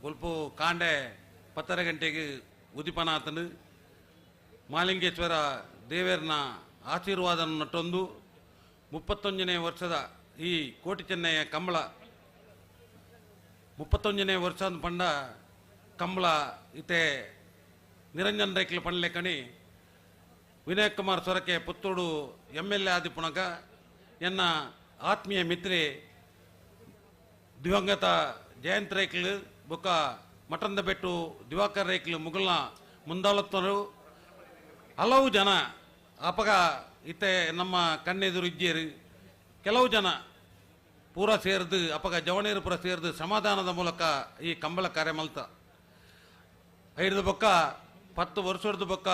ಬೊಲ್ಪು ಕಾಂಡೆ 10:30 ಗಂಟೆಗೆ ಉದಿಪನ ಆತನು. ಮಾಲಿಂಗೇಶ್ವರ ದೇವರನ ಆಶೀರ್ವಾದ ನಟ್ಟೊಂದು 31ನೇ ವರ್ಷದ ಈ ಕೋಟಿ ಚೆನ್ನಯ್ಯ ಕಂಬಳ 31ನೇ ವರ್ಷ ಪಂಡ ಕಂಬಳ ಇತ್ತೆ ನಿರಂಜನ್ ರೈಕ್ಲು ಪಂಡ್ಲೆಕಣಿ ವಿನಯ್ ಕುಮಾರ್ ಸೊರಕೆ ಪುತ್ತೂರು MLA ಆದಿಪುಣಗ ಎನ್ನ ಆತ್ಮೀಯ ಮಿತ್ರೆ ದಿವಂಗತ ಜಯಂತ್ ರೈಕ್ಲು ಬೊಕ್ಕ ಮಠಂದ ಬೆಟ್ಟು ದಿವಾಕರ್ ರೈಕ್ಲು ಮುಗುಲ್ನ ಮುಂದಾಳತ್ವರು ಹಲವು ಜನ ಅಪಗ ಇತ್ತೆ ನಮ್ಮ ಕಣ್ಣೆದುರು ಇಜ್ಜೇರು ಕೆಲವು ಜನ ಪೂರ ಸೇರಿದು ಅಪಗ ಜವಣೀರು ಪೂರ ಸೇರಿದು ಸಮಾಧಾನದ ಮೂಲಕ ಈ ಕಂಬಳ ಕಾರ್ಯ ಮಲ್ತ ಐದು ಬೊಕ್ಕ 10 ವರ್ಷದ ಬೊಕ್ಕ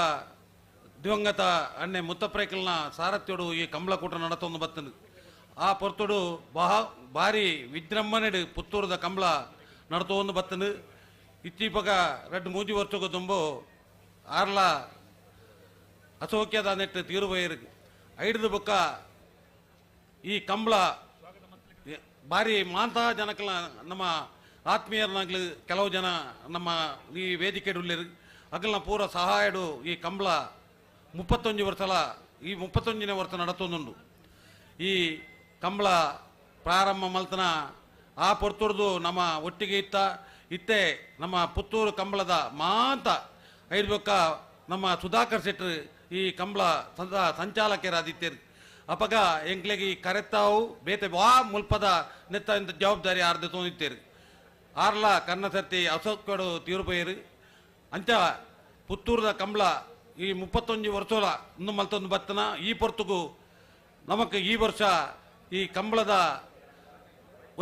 ದಿವಂಗತ ಅಣ್ಣೆ ಮುತ್ತಪ್ರೇಕಲ್ನ ಸಾರಥ್ಯೋಡು ಈ ಕಂಬಳಕೂಟ ನಡತೊಂದು ಬತ್ತನು. ಆ ಪೊರ್ತುಡು ಭಾರಿ ವಿಜೃಂಭಣೆಡು ಪುತ್ತೂರದ ಕಂಬಳ ನಡತೊಂದು ಬತ್ತನು. ಇತ್ತೀಪಗ 2-3 ವರ್ಷಕ್ಕೂ ತುಂಬು ಆರ್ಲ ಅಸೌಖ್ಯದ ನೆಟ್ಟು ತೀರುಬೈರು ಐದು ಬೊಕ್ಕ ಈ ಕಂಬಳ ಭಾರಿ ಮಾಂತ ಜನಕ್ಕಲ ನಮ್ಮ ಆತ್ಮೀಯರನಾಗ್ಲು ಕೆಲವು ಜನ ನಮ್ಮ ಈ ವೇದಿಕೆ ಅಗಲ್ನ ಪೂರ ಸಹಾಯಡು ಈ ಕಂಬಳ 31 ವರ್ಷಲ ಈ 31ನೇ ವರ್ಷ ನಡತೊಂದುಂಡು. ಈ ಕಂಬಳ ಪ್ರಾರಂಭ ಮಲ್ತನ ಆ ಪೊರ್ತುರ್ದು ನಮ್ಮ ಒಟ್ಟಿಗೆ ಇತ್ತ ಇತ್ತೆ ನಮ್ಮ ಪುತ್ತೂರು ಕಂಬಳದ ಮಾಂತ ಐದು ಬೊಕ್ಕ ನಮ್ಮ ಸುಧಾಕರ್ ಶೆಟ್ಟರ್ ಈ ಕಂಬಳ ಸಂಚಾಲಕರಾದಿತ್ತೇರು. ಅಪಗ ಎಂಕ್ಲೆಗೆ ಈ ಕರೆತ್ತಾವು ಬೇತೆ ವಾ ಮುಲ್ಪದ ನೆತ್ತ ಇಂಥ ಜವಾಬ್ದಾರಿ ಆರ್ದು ತೋಂದಿತ್ತೇರು. ಆರ್ಲ ಕನ್ನಸರ್ತಿ ಅಶೋಕಡು ತೀರ್ಪೈರು ಅಂಚ ಪುತ್ತೂರದ ಕಂಬಳ ಈ 31 ವರ್ಷಲ ಇನ್ನು ಮಲ್ತೊಂದು ಬತ್ತನ ಈ ಪೊರ್ತುಗು ನಮಕ್ ಈ ವರ್ಷ ಈ ಕಂಬಳದ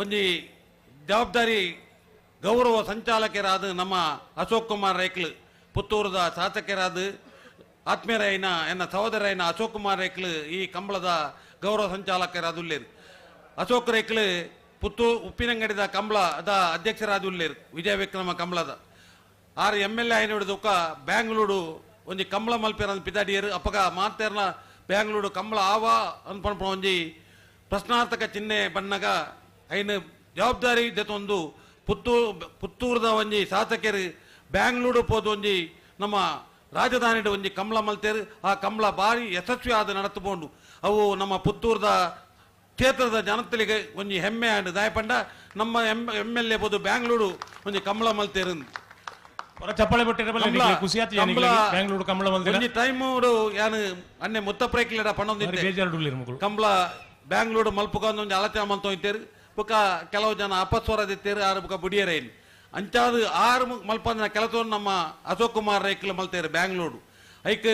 ಒಂಜಿ ಜವಾಬ್ದಾರಿ ಗೌರವ ಸಂಚಾಲಕರಾದ ನಮ್ಮ ಅಶೋಕ್ ಕುಮಾರ್ ರೈಕ್ಲು ಪುತ್ತೂರದ ಶಾಸಕರಾದ ಆತ್ಮೀಯರಾಯನ ಎನ್ನ ಸಹೋದರೈನ ಅಶೋಕ್ ಕುಮಾರ್ ರೈಕ್ಲು ಈ ಕಂಬಳದ ಗೌರವ ಸಂಚಾಲಕರಾದುಲ್ಲೇರು. ಅಶೋಕ್ ರೈಕ್ಲು ಪುತ್ತೂರು ಉಪ್ಪಿನಂಗಡಿದ ಕಂಬಳದ ಅಧ್ಯಕ್ಷರಾದುಲ್ಲೇರು ವಿಜಯ ವಿಕ್ರಮ ಕಂಬಳದ ಆರು MLA ಆಯ್ನೋಡು ಬ್ಯಾಂಗ್ಳೂರು ಒಂಜಿ ಕಂಬಳ ಮಲ್ಪೆರ ಪಿದಾಡಿಯರು. ಅಪ್ಪಗ ಮಾತೇರ್ನ ಬ್ಯಾಂಗ್ಳೂರು ಕಂಬಳ ಆವ ಅನ್ಪನ್ಪ ಒಂಜಿ ಪ್ರಶ್ನಾರ್ಥಕ ಚಿಹ್ನೆ ಬಣ್ಣಗ ಐನು ಜವಾಬ್ದಾರಿ ದೆತೊಂದು ಪುತ್ತೂರದ ಒಂಜಿ ಶಾಸಕರು ಬ್ಯಾಂಗ್ಳೂರು ಪೋದು ಒಂಜಿ ನಮ್ಮ ರಾಜಧಾನಿ ಒಂಜಿ ಕಂಬಳ ಮಲ್ತೇರು. ಆ ಕಂಬಳ ಭಾರಿ ಯಶಸ್ವಿ ಆದ ನಡತುಕೊಂಡು ಅವು ನಮ್ಮ ಪುತ್ತೂರದ ಕ್ಷೇತ್ರದ ಜನತೆಗೆ ಒಂಜಿ ಹೆಮ್ಮೆ ಆಂಡ್ ದಾಯಪಂಡ ನಮ್ಮ MLA ಪೋದು ಬ್ಯಾಂಗ್ಳೂರು ಒಂಜಿ ಕಂಬಳ ಮಲ್ತೇರು. ಚಪ್ಪಾಳೆ ಬೆಂಗಳೂರು ಕಂಬಳ ಒಂಜಿ ಟೈಮ್ ಯಾನು ಅನ್ನೆ ಮುತ್ತಪ್ರೇಕ್ಲೆಡ ಪಣ್ಣೊಂದಿತ್ತೆ ಕಂಬಳ ಬ್ಯಾಂಗ್ಳೂರು ಮಲ್ಪುಕ ಒಂಜಿ ಅಲಚನೆ ಮಲ್ತೊಂದಿತ್ತೇರು. ಬೊಕ್ಕ ಕೆಲವು ಜನ ಅಪಸ್ವರ ದಿತ್ತೇರು ಆರು ಬೊಕ್ಕ ಬುಡಿಯರೈನ್ ಅಂಚಾದು ಆರು ಮಲ್ಪಂದಿನ ಕೆಲಸವನ್ನು ನಮ್ಮ ಅಶೋಕ್ ಕುಮಾರ್ ರೈಕ್ಲು ಮಲ್ತೇರು ಬ್ಯಾಂಗ್ಳೂರು. ಐಕ್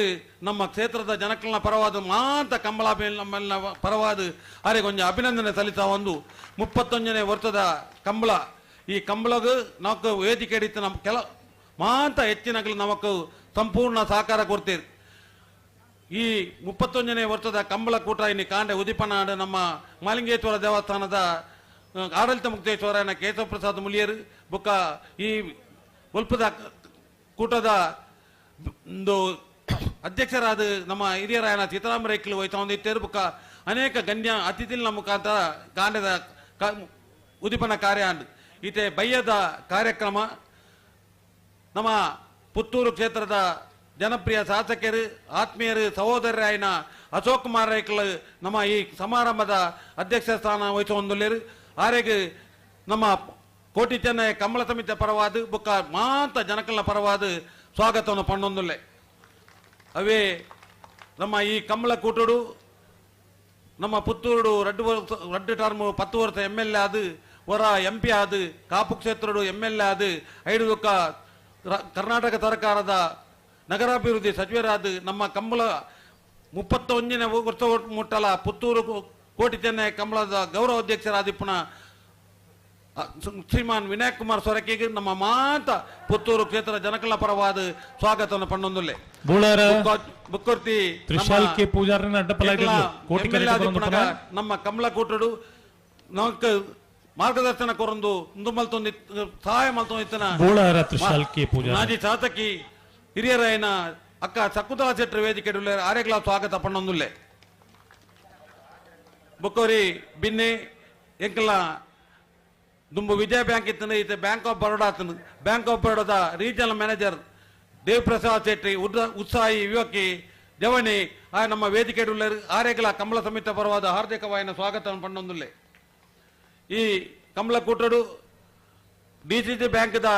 ನಮ್ಮ ಕ್ಷೇತ್ರದ ಜನಕ್ಕಲ್ನ ಪರವಾದ ಮಾಂತ ಕಂಬಳ ನಮ್ಮೆಲ್ಲ ಪರವಾದ ಆರಿಗೆ ಒಂಜಿ ಅಭಿನಂದನೆ ಸಲ್ಲಿಸ ಒಂದು 31ನೇ ವರ್ಷದ ಕಂಬಳ. ಈ ಕಂಬಳಗು ನಾವು ವೇದಿಕೆ ಹಿಡಿತು ನಮ್ಮ ಕೆಲ ಮಾಂತ ಹೆಚ್ಚಿನಗಳು ನಮಕ್ ಸಂಪೂರ್ಣ ಸಹಕಾರ ಕೊಡ್ತೀರಿ. ಈ 31ನೇ ವರ್ಷದ ಕಂಬಳ ಕೂಟ ಇನ್ನು ಕಾಂಡೆ ಉದಿಪನಾಡು ನಮ್ಮ ಮಾಲಿಂಗೇಶ್ವರ ದೇವಸ್ಥಾನದ ಆಡಳಿತ ಮುಕ್ತೇಶ್ವರನ ಕೇಶವ ಪ್ರಸಾದ್ ಮುಲಿಯರು ಬೊಕ್ಕ ಈ ಒಲ್ಪದ ಕೂಟದ ಒಂದು ಅಧ್ಯಕ್ಷರಾದ ನಮ್ಮ ಹಿರಿಯರಾಯನ ಸೀತಾರಾಮ ರೈಕ್ಲು ವಹಿಸಿಕೊಂಡಿದ್ದೇರು. ಬೊಕ್ಕ ಅನೇಕ ಗಣ್ಯ ಅತಿಥಿಗಳ ಮುಖಾಂತರ ಕಾಂಡದ ಉದಿಪನ ಕಾರ್ಯ ಈತೆ ಬಯ್ಯದ ಕಾರ್ಯಕ್ರಮ ನಮ್ಮ ಪುತ್ತೂರು ಕ್ಷೇತ್ರದ ಜನಪ್ರಿಯ ಶಾಸಕರು ಆತ್ಮೀಯರು ಸಹೋದರರಾಯನ ಅಶೋಕ್ ಕುಮಾರ್ ರೈಕ್ಲು ನಮ್ಮ ಈ ಸಮಾರಂಭದ ಅಧ್ಯಕ್ಷ ಸ್ಥಾನ ವಹಿಸಿಕೊಂಡಿರು. ಆರೆಗೆ ನಮ್ಮ ಕೋಟಿ ಚೆನ್ನೈ ಕಂಬಳ ಸಮಿತಿಯ ಪರವಾದ ಬೊಕ್ಕ ಮಾಂತ ಜನಕಲ್ನ ಪರವಾದ ಸ್ವಾಗತವನ್ನು ಪಣ್ಣೊಂದುಲ್ಲೆ. ಅವೇ ನಮ್ಮ ಈ ಕಂಬಳ ಕೂಟಡು ನಮ್ಮ ಪುತ್ತೂರುಡು ರಡ್ಡು ಟರ್ಮ್ 10 ವರ್ಷ MLA ಆದು ಹೊರ MP ಆದು ಕಾಪು ಕ್ಷೇತ್ರಡು MLA ಆದು ಐದು ಬೊಕ್ಕ ಕರ್ನಾಟಕ ಸರ್ಕಾರದ ನಗರಾಭಿವೃದ್ಧಿ ಸಚಿವರಾದ ನಮ್ಮ ಕಂಬಳ 31ನೇ ವರ್ಷ ಮುಟ್ಟಲ ಪುತ್ತೂರು ಕೋಟಿ ಚೆನ್ನೈ ಕಂಬಳದ ಗೌರವ ಅಧ್ಯಕ್ಷರಾದ ಪುನಃ ಶ್ರೀಮಾನ್ ವಿನಾಯಕ್ ಕುಮಾರ್ ಸೊರಕೆಗೆ ನಮ್ಮ ಮಾತ ಪುತ್ತೂರು ಕ್ಷೇತ್ರ ಜನಕಲ ಪರವಾದ ಸ್ವಾಗತವನ್ನು ಪಣ್ಣೊಂದುಲ್ಲೆ. ಬುಕ್ಕೊರ್ತಿ ನಮ್ಮ ಕಮಲ ಕೂಟಡು ನಮಕ್ ಮಾರ್ಗದರ್ಶನ ಕೊರೊಂದು ಉಂದು ಮಲ್ತೊಂದು ಸಹಾಯ ಮಲ್ತೊಂದಿತ್ತನ ಮಾಜಿ ಶಾಸಕಿ ಹಿರಿಯರಾಯನ ಅಕ್ಕ ಶಕುಂತಲಾ ಶೆಟ್ಟರ್ ವೇದಿಕೆ ಆರೆಗ್ಲ ಸ್ವಾಗತ ಪಣ್ಣೊಂದುಲ್ಲೆ. ಬೊಕ್ಕೋರಿ ಬಿನ್ನೆ ಎಂಕಲ ದುಂಬು ವಿಜಯ ಬ್ಯಾಂಕ್ ಇತ್ತನ ಇತ್ತೆ ಬ್ಯಾಂಕ್ ಆಫ್ ಬರೋಡಾ ಆತನು. ಬ್ಯಾಂಕ್ ಆಫ್ ಬರೋಡಾದ ರೀಜನಲ್ ಮ್ಯಾನೇಜರ್ ದೇವಪ್ರಸಾದ್ ಶೆಟ್ಟಿ ಉತ್ಸಾಹಿ ಯುವಕಿ ಜವನಿ ಆ ನಮ್ಮ ವೇದಿಕೆ ಆರೇಗಲ ಕಮಲ ಸಮಿತಿ ಪರವಾದ ಹಾರ್ದಿಕವಾಯಿನ ಸ್ವಾಗತವನ್ನು ಪಣ್ಣೊಂದುಲ್ಲೆ. ಈ ಕಮಲ ಕೂಟಡು ಡಿಸಿಸಿ ಬ್ಯಾಂಕ್ದ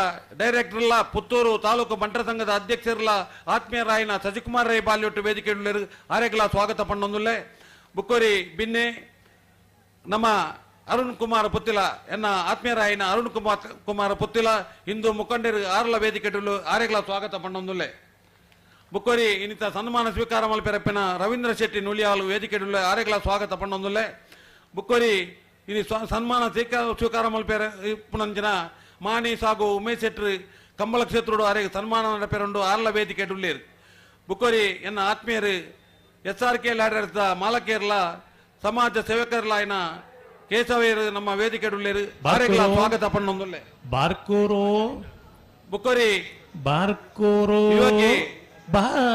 ಡೈರೆಕ್ಟರ್ಲ ಪುತ್ತೂರು ತಾಲೂಕು ಬಂಟರ ಸಂಘದ ಅಧ್ಯಕ್ಷರ್ಲ ಆತ್ಮೀಯರಾಯಿನ ಸಸಿಕುಮಾರ್ ರೈ ಬಾಲ್ಯೊಟ್ಟು ವೇದಿಕೆ ಆರೇಗಲ ಸ್ವಾಗತ ಪಣ್ಣೊಂದುಲ್ಲೆ. ಬುಕ್ಕೋರಿ ಬಿನ್ನೆ ನಮ್ಮ ಅರುಣ್ ಕುಮಾರ್ ಪುತ್ತಿಲ ಎನ್ನ ಆತ್ಮೀಯರಾಯಿನ ಅರುಣ್ ಕುಮಾರ್ ಪುತ್ತಿಲ ಹಿಂದೂ ಮುಖಂಡರು ಆರ್ಲ ವೇದಿಕೆ ಆರೇಗಲ ಸ್ವಾಗತ ಪಣ್ಣೊಂದುಲ್ಲೆ. ಬುಕ್ಕೋರಿ ಇನ್ನಿತ ಸನ್ಮಾನ ಸ್ವೀಕಾರ ಮಲ್ಪೆರಪ್ಪಿನ ರವೀಂದ್ರ ಶೆಟ್ಟಿ ನುಲಿಯಾಲು ವೇದಿಕೆ ಆರೇಗಲ ಸ್ವಾಗತ ಪಣ್ಣೊಂದುಲ್ಲೆ. ಬುಕ್ಕೋರಿ ಇನಿ ಸನ್ಮಾನ ಸ್ವೀಕಾರ ಮಲ್ಪೆರ ಇಪ್ಪುನಂಚಿನ ಮಾಣಿ ಸಾಗು ಉಮೇಶ್ ಶೆಟ್ಟಿ ಕಂಬಳ ಕ್ಷೇತ್ರೋಡು ಆರೇಗ ಸನ್ಮಾನ ನಡಪೆರುಂಡು ಆರ್ಲ ವೇದಿಕೆ ಉಳ್ಳೇರು. ಬುಕ್ಕೋರಿ ಎನ್ನ ಆತ್ಮೀಯರು ಎಸ್ ಆರ್ ಕೆ ಲ್ಯಾಡರ್ದ ಮಾಲಕೇರ್ಲ ಸಮಾಜ ಸೇವಕರ್ಲಾಯನ ಕೇಶವೈರು ನಮ್ಮ ವೇದಿಕೆ ಉಳ್ಳೇರು ಆರೇಗಲ ಸ್ವಾಗತ ಪಣ್ಣೊಂದುಲ್ಲೆ. ಬಾರ್ಕೂರು ಬುಕ್ಕೋರಿ ಬಾರ್ಕೂರು ಯುವಕಿ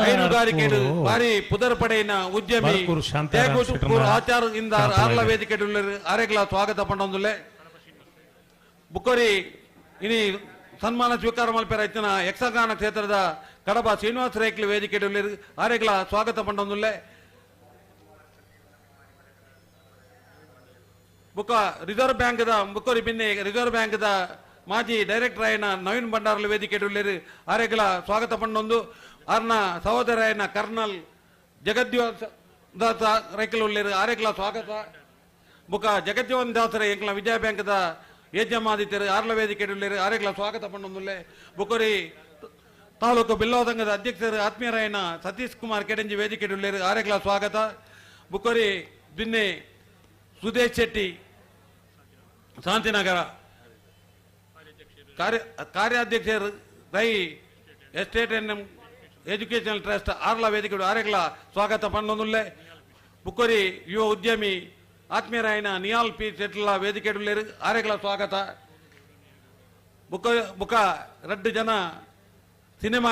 ಹೈನುಗಾರಿಕೆ ಭಾರಿ ಪುದರ್ ಪಡೆಯಿನ ಉದ್ಯಮಿ ಆಚಾರ ಇಂದ ಆರ್ಲ ವೇದಿಕೆ ಆರೇಗಲ ಸ್ವಾಗತ ಪಣ್ಣೊಂದುಲ್ಲೆ. ಬುಕ್ಕೋರಿ ಇನಿ ಸನ್ಮಾನ ಸ್ವೀಕಾರ ಮಲ್ಪೆರ ಇತ್ತಿನ ಯಕ್ಷಗಾನ ಕ್ಷೇತ್ರದ ಕಡಬ ಶ್ರೀನಿವಾಸ ರೇಕ್ಲಿ ವೇದಿಕೆ ಆರೇಗಲ ಸ್ವಾಗತ ಪಣ್ಣೊಂದುಲ್ಲೆ. ಬುಕ್ಕ ರಿಸರ್ವ್ ಬ್ಯಾಂಕ್ದ ಬುಕ್ಕೋರಿ ಬಿನ್ನೆ ರಿಸರ್ವ್ ಬ್ಯಾಂಕ್ದ ಮಾಜಿ ಡೈರೆಕ್ಟರ್ ಆಯಿನ ನವೀನ್ ಭಂಡಾರ್ಲ ವೇದಿಕೆ ಆರೇಗಲ ಸ್ವಾಗತ ಪಣ್ಣೊಂದು. ಆರ್ನ ಸಹೋದರ ಆಯಿನ ಕರ್ನಲ್ ಜಗದ್ಯೋನ್ ದಾಸ ರೈಕಲ್ ಉಳ್ಳೇರು ಆರೇಗಲ ಸ್ವಾಗತ. ಬುಕ್ಕ ಜಗಜ್ಜೀವನ್ ದಾಸರ ಎಂಕ್ಲ ವಿಜಯ ಬ್ಯಾಂಕ್ದ ಯಜಮಾದಿತ್ಯರು ಆರ್ಲ ವೇದಿಕೆ ಉಳ್ಳೇರು ಆರೇಗಲ ಸ್ವಾಗತ ಪಣ್ಣೊಂದುಲ್ಲೆ. ಬುಕ್ಕೋರಿ ತಾಲೂಕು ಬಿಲ್ಲವ ಸಂಘದ ಅಧ್ಯಕ್ಷರು ಆತ್ಮೀಯರಾಯನ ಸತೀಶ್ ಕುಮಾರ್ ಕೆಡಂಜಿ ವೇದಿಕೆ ಉಳ್ಳೇರು ಆರೇಗಲ ಸ್ವಾಗತ. ಬುಕ್ಕೋರಿ Dinne Sudesh Shetty Shantinagar ಕಾರ್ಯಾಧ್ಯಕ್ಷರು Rai estate N educational trust Arla ವೇದಿಕೆ ಆರೇಗಲ ಸ್ವಾಗತ ಪಣ್ಣೊಂದುಲ್ಲೆ. ಬುಕ್ಕೋರಿ ಯುವ ಉದ್ಯಮಿ ಆತ್ಮೀಯರಾಯನ ನಿಯಾಲ್ ಪಿ ಶೆಟ್ಲ ವೇದಿಕೆ ಆರೇಗಲ ಸ್ವಾಗತ. ಬುಕ್ಕ ರಡ್ಡು ಜನ ಸಿನಿಮಾ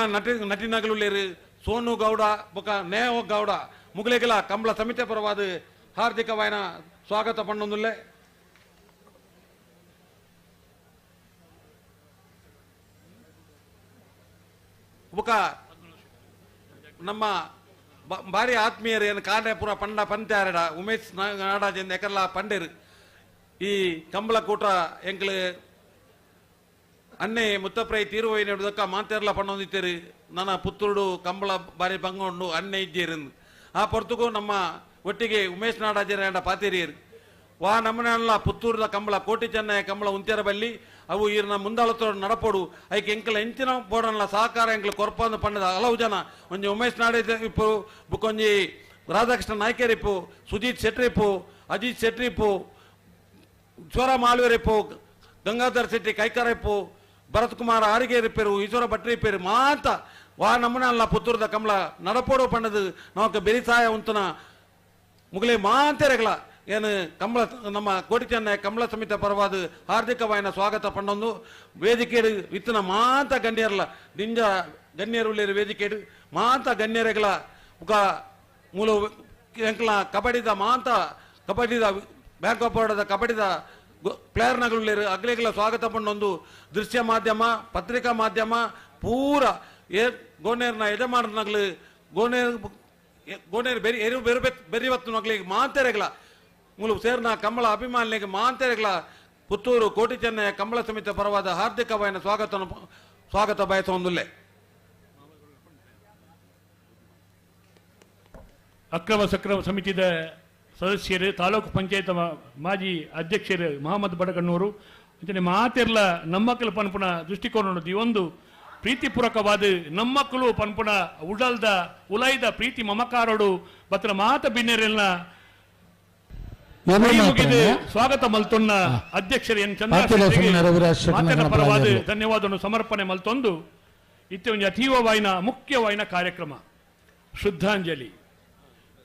ನಟಿನಗಲುಳ್ಳೇರು ಸೋನು ಗೌಡ ಬುಕ್ಕ ನೇಹ ಗೌಡ ಮುಗುಲೆಗಲ ಕಂಬಳ ಸಮಿತಿ ಪರವಾದ ಹಾರ್ದಿಕವಾಯನ ಸ್ವಾಗತ ಪಣ್ಣೊಂದುಲ್ಲೆ. ಬುಕ್ಕ ನಮ್ಮ ಭಾರಿ ಆತ್ಮೀಯರು ಏನು ಕಾರ್ಯಪುರ ಪಂಡ ಪಂತ್ಯಾರಡ ಉಮೇಶ್ ನಾಡಾಜಿಂದ ಎಕರ್ಲ ಪಂಡೇರು ಈ ಕಂಬಳಕೂಟ ಎಂಕ್ಲು ಅನ್ನೆ ಮುತ್ತಪ್ರೈ ತೀರುವೈ ನೆಡುದಕ್ಕ ಮಾಂತೇರ್ಲ ಪಣ್ಣೊಂದಿತ್ತೇರು ನನ್ನ ಪುತ್ತೂರುಡು ಕಂಬಳ ಬಾರಿ ಬಂಗೊಂಡು ಅನ್ನೆ ಇದ್ದೀರು ಆ ಪೊರ್ತುಗೂ ನಮ್ಮ ಒಟ್ಟಿಗೆ ಉಮೇಶ್ ನಾಡಾಜರ ಪಾತೇರಿಯರು ವಾ ನಮ್ಮನೆಲ್ಲ ಪುತ್ತೂರದ ಕಂಬಳ ಕೋಟಿ ಚೆನ್ನಯ ಕಂಬಳ ಉಂತ್ಯರ ಬಲ್ಲಿ ಅವು ಈರ್ನ ಮುಂದಾಳತೋಡು ನಡಪೋಡು ಐಕೆ ಎಂಕಲ ಎಂಚಿನ ಬೋಡನ್ಲ ಸಹಕಾರ ಎಂಕಲ ಕೊರ್ಪಂದು ಪಣ್ಣದ ಹಲವು ಜನ ಒಂಜಿ ಉಮೇಶ್ ನಾಡೆ ಇಪ್ಪು ಬುಕ್ಕೊಂಜಿ ರಾಧಾಕೃಷ್ಣ ನಾಯ್ಕರಿಪ್ಪು ಸುಜೀತ್ ಶೆಟ್ರಿಪ್ಪು ಅಜಿತ್ ಶೆಟ್ರಿಪ್ಪು ಜ್ವರ ಮಾಳ್ವೇರಿಪ್ಪು ಗಂಗಾಧರ್ ಶೆಟ್ಟಿ ಕೈಕರಿಪ್ಪು ಭರತ್ ಕುಮಾರ್ ಆರಿಗೇರಿಪ್ಪೇರು ಈಶ್ವರ ಭಟ್ರಿಪ್ಪೇರು ಮಾತ ವಾ ನಮ್ಮನೆಲ್ಲ ಪುತ್ತೂರದ ಕಂಬಳ ನಡಪೋಡು ಪಣ್ಣದು ನಮಕ್ ಬೆರಿಸಾಯ ಉಂತನ ಮುಗಲೇ ಮಾಂತೆರೆಗಳ ಏನು ಕಂಬಳ ನಮ್ಮ ಕೋಟಿ ಚೆನ್ನೈ ಕಂಬಳ ಸಮಿತಿ ಪರವಾದ ಹಾರ್ದಿಕವಾಯಿನ ಸ್ವಾಗತ ಪಣ್ಣೊಂದು. ವೇದಿಕೆಡು ಇತ್ತನ ಮಾತ ಗಣ್ಯರ್ಲ ದಿಂಜ ಗಣ್ಯರುಳ್ಳೇರು ವೇದಿಕೆಡು ಮಾತ ಗಣ್ಯರೆಗಳ ಮುಖ ಮೂಲ ಎಂಕ್ಲ ಕಬಡ್ಡಿದ ಮಾತ ಕಬಡ್ಡಿದ ಬ್ಯಾಂಕ್ ಆಫ್ ಬರೋಡದ ಕಬಡ್ಡಿದ ಪ್ಲೇಯರ್ನಗಳುಳ್ಳೇರು ಅಗ್ಲೇಗಳ ಸ್ವಾಗತ ಪಣ್ಣೊಂದು. ದೃಶ್ಯ ಮಾಧ್ಯಮ ಪತ್ರಿಕಾ ಮಾಧ್ಯಮ ಪೂರ ಗೋನೇರ್ನ ಯಜಮಾನನಗಳು ಗೋನೇರ್ ಗೋನೇರು ಬೆರಿ ಎರು ಬೆರು ಬೆರಿವತ್ತು ನಗ್ಲಿಗೆ ಮಾಂತೆರೆಗಳ ಮೂಲ ಸೇರ್ನ ಕಂಬಳ ಅಭಿಮಾನಿಗೆ ಮಾಂತೆರೆಗಳ ಪುತ್ತೂರು ಕೋಟಿ ಚೆನ್ನಯ ಕಂಬಳ ಸಮಿತಿ ಪರವಾದ ಹಾರ್ದಿಕವಾಯಿನ ಸ್ವಾಗತ ಬಯಸುವಂದುಲ್ಲೆ. ಅಕ್ರಮ ಸಕ್ರಮ ಸಮಿತಿದ ಸದಸ್ಯರು ತಾಲೂಕು ಪಂಚಾಯತ್ ಮಾಜಿ ಅಧ್ಯಕ್ಷರು ಮಹಮ್ಮದ್ ಬಡಗಣ್ಣೂರು ಅಂಚನೆ ಮಾತಿರ್ಲ ನಮ್ಮಕ್ಕಳು ಪನ್ಪುನ ದೃಷ್ಟಿಕೋನ ಈ ಒಂದು ಪ್ರೀತಿಪೂರ್ವಕವಾದ ನಮ್ಮಕ್ಕಳು ಪನ್ಪುನ ಉಡಲ್ದ ಉಲೈದ ಪ್ರೀತಿ ಮಮಕಾರೋಡು ಬತ್ರ ಮಾತ ಬಿನ್ನೆರೆಲ್ಲ ಸ್ವಾಗತ ಮಲ್ತೊನ್ನ ಅಧ್ಯಕ್ಷರು ಎನ್ ಚಂದ್ರ ಪರವಾದ ಧನ್ಯವಾದವನ್ನು ಸಮರ್ಪಣೆ ಮಲ್ತೊಂದು ಇತ್ತೆ ಒಂದು ಅತೀವವಾಯಿನ ಮುಖ್ಯವಾಯಿನ ಕಾರ್ಯಕ್ರಮ ಶ್ರದ್ಧಾಂಜಲಿ.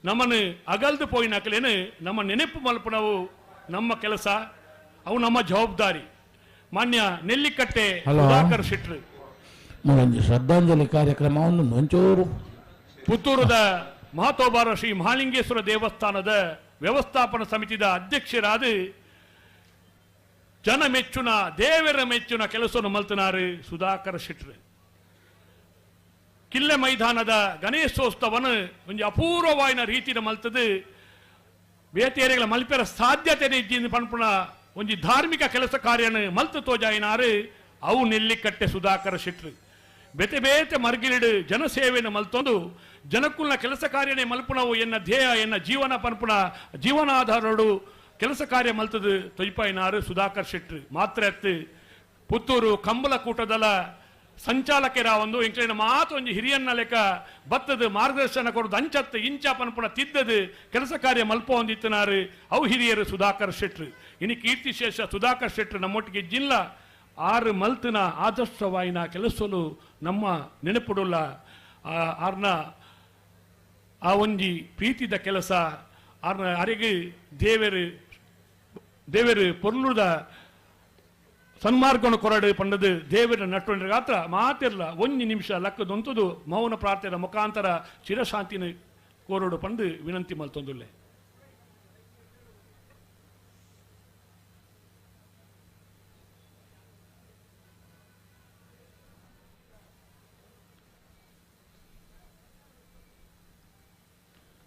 ನಮ್ಮನ್ನು ಅಗಲ್ದು ಪೋಯಿನಕಲೇನು ನಮ್ಮ ನೆನಪು ಮಲ್ಪನವು ನಮ್ಮ ಕೆಲಸ, ಅವು ನಮ್ಮ ಜವಾಬ್ದಾರಿ. ಮಾನ್ಯ ನೆಲ್ಲಿಕಟ್ಟೆ ಸುಧಾಕರ್ ಶೆಟ್ರು ಶ್ರದ್ಧಾಂಜಲಿ ಕಾರ್ಯಕ್ರಮವನ್ನು ಒಂಚೂರು ಪುತ್ತೂರದ ಮಹತೋಬಾರ ಶ್ರೀ ಮಹಾಲಿಂಗೇಶ್ವರ ದೇವಸ್ಥಾನದ ವ್ಯವಸ್ಥಾಪನಾ ಸಮಿತಿಯ ಅಧ್ಯಕ್ಷರಾದ ಜನ ಮೆಚ್ಚುನ ದೇವರ ಮೆಚ್ಚುನ ಕೆಲಸವನ್ನು ಮಲ್ತನಾರು ಸುಧಾಕರ ಶೆಟ್ರು. ಕಿಲ್ಲೆ ಮೈದಾನದ ಗಣೇಶೋತ್ಸವನು ಒಂಜಿ ಅಪೂರ್ವವಾಯಿನ ರೀತಿಯ ಮಲ್ತದು ಬೇತೇರೆಗಳ ಮಲ್ಪೆರ ಸಾಧ್ಯತೆ ಇಜ್ಜಿಂದು ಪನ್ಪುನ ಒಂಜಿ ಧಾರ್ಮಿಕ ಕೆಲಸ ಕಾರ್ಯನ ಮಲ್ತು ತೋಜಾಯಿನಾರು ಅವು ನೆಲ್ಲಿಕಟ್ಟೆ ಸುಧಾಕರ ಶೆಟ್ರು. ಬೇತೆ ಬೇತೆ ಮರ್ಗಿಲಿಡು ಜನಸೇವೆಯನ್ನು ಮಲ್ತೊಂದು ಜನಕ್ಕುಲ್ನ ಕೆಲಸ ಕಾರ್ಯನೇ ಮಲ್ಪುನವು ಎನ್ನ ಧ್ಯೇಯ ಎನ್ನ ಜೀವನ ಪನ್ಪುನ ಜೀವನಾಧಾರಡು ಕೆಲಸ ಕಾರ್ಯ ಮಲ್ತದು ತೊಯ್ಪಾಯಿನಾರು ಸುಧಾಕರ್ ಶೆಟ್ರು. ಮಾತ್ರ ಅತ್ತು ಪುತ್ತೂರು ಕಂಬಳಕೂಟದಲ ಸಂಚಾಲಕರ ಒಂದು ಎಂಕ್ಲಿನ ಮಾತು ಒಂಜಿ ಹಿರಿಯನ್ನ ಲೆಕ್ಕ ಬತ್ತದು ಮಾರ್ಗದರ್ಶನ ಕೊಡೋದು ಅಂಚತ್ತು ಇಂಚ ಪನ್ಪುನ ತಿದ್ದದು ಕೆಲಸ ಕಾರ್ಯ ಮಲ್ಪ ಹೊಂದಿತ್ತನಾರು ಅವು ಹಿರಿಯರು ಸುಧಾಕರ್ ಶೆಟ್ರು. ಇನಿ ಕೀರ್ತಿಶೇಷ ಸುಧಾಕರ್ ಶೆಟ್ರು ನಮ್ಮೊಟ್ಟಿಗೆ ಜಿಲ್ಲಾ ಆರು ಮಲ್ತಿನ ಆದರ್ಶವಾಯಿನ ಕೆಲಸಲು ನಮ್ಮ ನೆನಪುಡುಲ್ಲ. ಆರ್ನ ಆ ಒಂಜಿ ಪ್ರೀತಿದ ಕೆಲಸ ಆರ್ನ ಅರೆಗೆ ದೇವರು ದೇವರು ಪೊರ್ಲುದ ಸನ್ಮಾರ್ಗವನ್ನು ಕೊರಡು ಪಂಡದು ದೇವರ ನಟ್ಟೊಂಡ್ರ ಗಾತ್ರ ಮಾತಿರಲ್ಲ ಒಂಜಿ ನಿಮಿಷ ಲಕ್ಕದೊಂತದು ಮೌನ ಪ್ರಾರ್ಥನೆಯ ಮುಖಾಂತರ ಚಿರಶಾಂತಿನ ಕೋರಡು ಪಂಡು ವಿನಂತಿ ಮಲ್ತೊಂದುಲ್ಲೆ.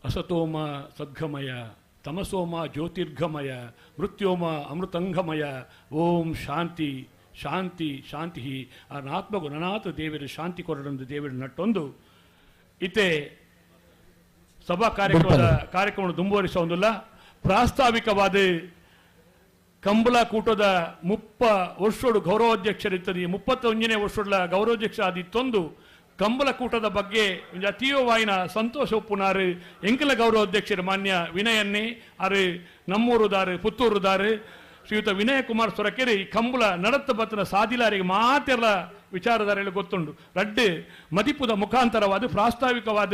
ಅಸತೋಮ ಸದ್ಗಮಯ ತಮಸೋಮ ಜ್ಯೋತಿರ್ಗಮಯ ಮೃತ್ಯೋಮ ಅಮೃತಂಗಮಯ ಓಂ ಶಾಂತಿ ಶಾಂತಿ ಶಾಂತಿ. ಆ ಆತ್ಮಗು ನನಾಥ ದೇವರು ಶಾಂತಿ ಕೊರಡೊಂದು ದೇವರು ನಟ್ಟೊಂದು ಇತ್ತೆ ಸಭಾ ಕಾರ್ಯಕ್ರಮವನ್ನು ದುಂಬುವರಿಸೊಂದಿಲ್ಲ. ಪ್ರಾಸ್ತಾವಿಕವಾದ ಕಂಬಳ ಕೂಟದ 30 ವರ್ಷೋಡು ಗೌರವಾಧ್ಯಕ್ಷರಿರ್ತದೆ. 31ನೇ ವರ್ಷದ ಗೌರವಾಧ್ಯಕ್ಷ ಆದಿತ್ತೊಂದು ಕಂಬಳ ಕೂಟದ ಬಗ್ಗೆ ಒಂಜಿ ಅತೀವವಾಯಿನ ಸಂತೋಷ ಒಪ್ಪುನಾರು ಎಂಕಲ ಗೌರವಾಧ್ಯಕ್ಷರು ಮಾನ್ಯ ವಿನಯನ್ನೇ ಆರು ನಮ್ಮೂರುದಾರು ಪುತ್ತೂರುದಾರು ಶ್ರೀಯುತ ವಿನಯ ಕುಮಾರ್ ಸೊರಕೆರೆ ಈ ಕಂಬಳ ನಡತ್ತ ಬತ್ತನ ಸಾದಿಲಾರಿಗೆ ಮಾತೆಲ್ಲ ವಿಚಾರಧಾರೆಗಳು ಗೊತ್ತುಂಡು. ರಡ್ಡು ಮದಿಪುದ ಮುಖಾಂತರವಾದ ಪ್ರಾಸ್ತಾವಿಕವಾದ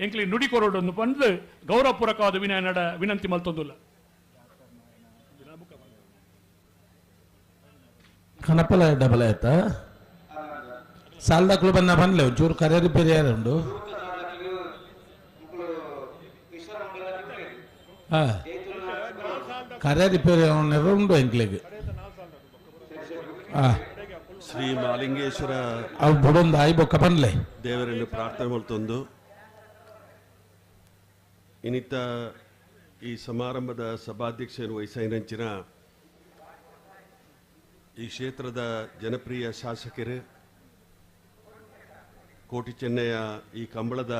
ಎಂಕಲಿ ನುಡಿ ಕೊರಡೊಂದು ಬಂದು ಗೌರವಪೂರ್ವಕವಾದ ವಿನಯ ನಡ ವಿನಂತಿ ಮಲ್ತೊಂದುಲ್ಲ. ಕನಪಲ ಡಬಲ್ ಆಯ್ತಾ ಸಾಲದಾಕ್ಲು ಬಂದ ಬನ್ಲೆ ಒಂಚೂರು ಕರೆ ರಿಪೇರಿ ಉಂಡು. ಹಾಂ ಕರೆ ರಿಪೇರಿ ಉಂಡು ಎಂಕ್ಲೆಗ್. ಹಾಂ ಶ್ರೀ ಮಾಲಿಂಗೇಶ್ವರ ಅವು ಬಡೊಂದು ಆಯಿ ಬೊಕ್ಕ ಬನ್ಲೆ ದೇವರನ್ನು ಪ್ರಾರ್ಥನೆ ಮಾಡ್ತೊಂದು ಇನ್ನಿತ ಈ ಸಮಾರಂಭದ ಸಭಾಧ್ಯಕ್ಷರು ವಹಿಸೈನಂಚಿನ ಈ ಕ್ಷೇತ್ರದ ಜನಪ್ರಿಯ ಶಾಸಕರು ಕೋಟಿ ಚೆನ್ನಯ್ಯ ಈ ಕಂಬಳದ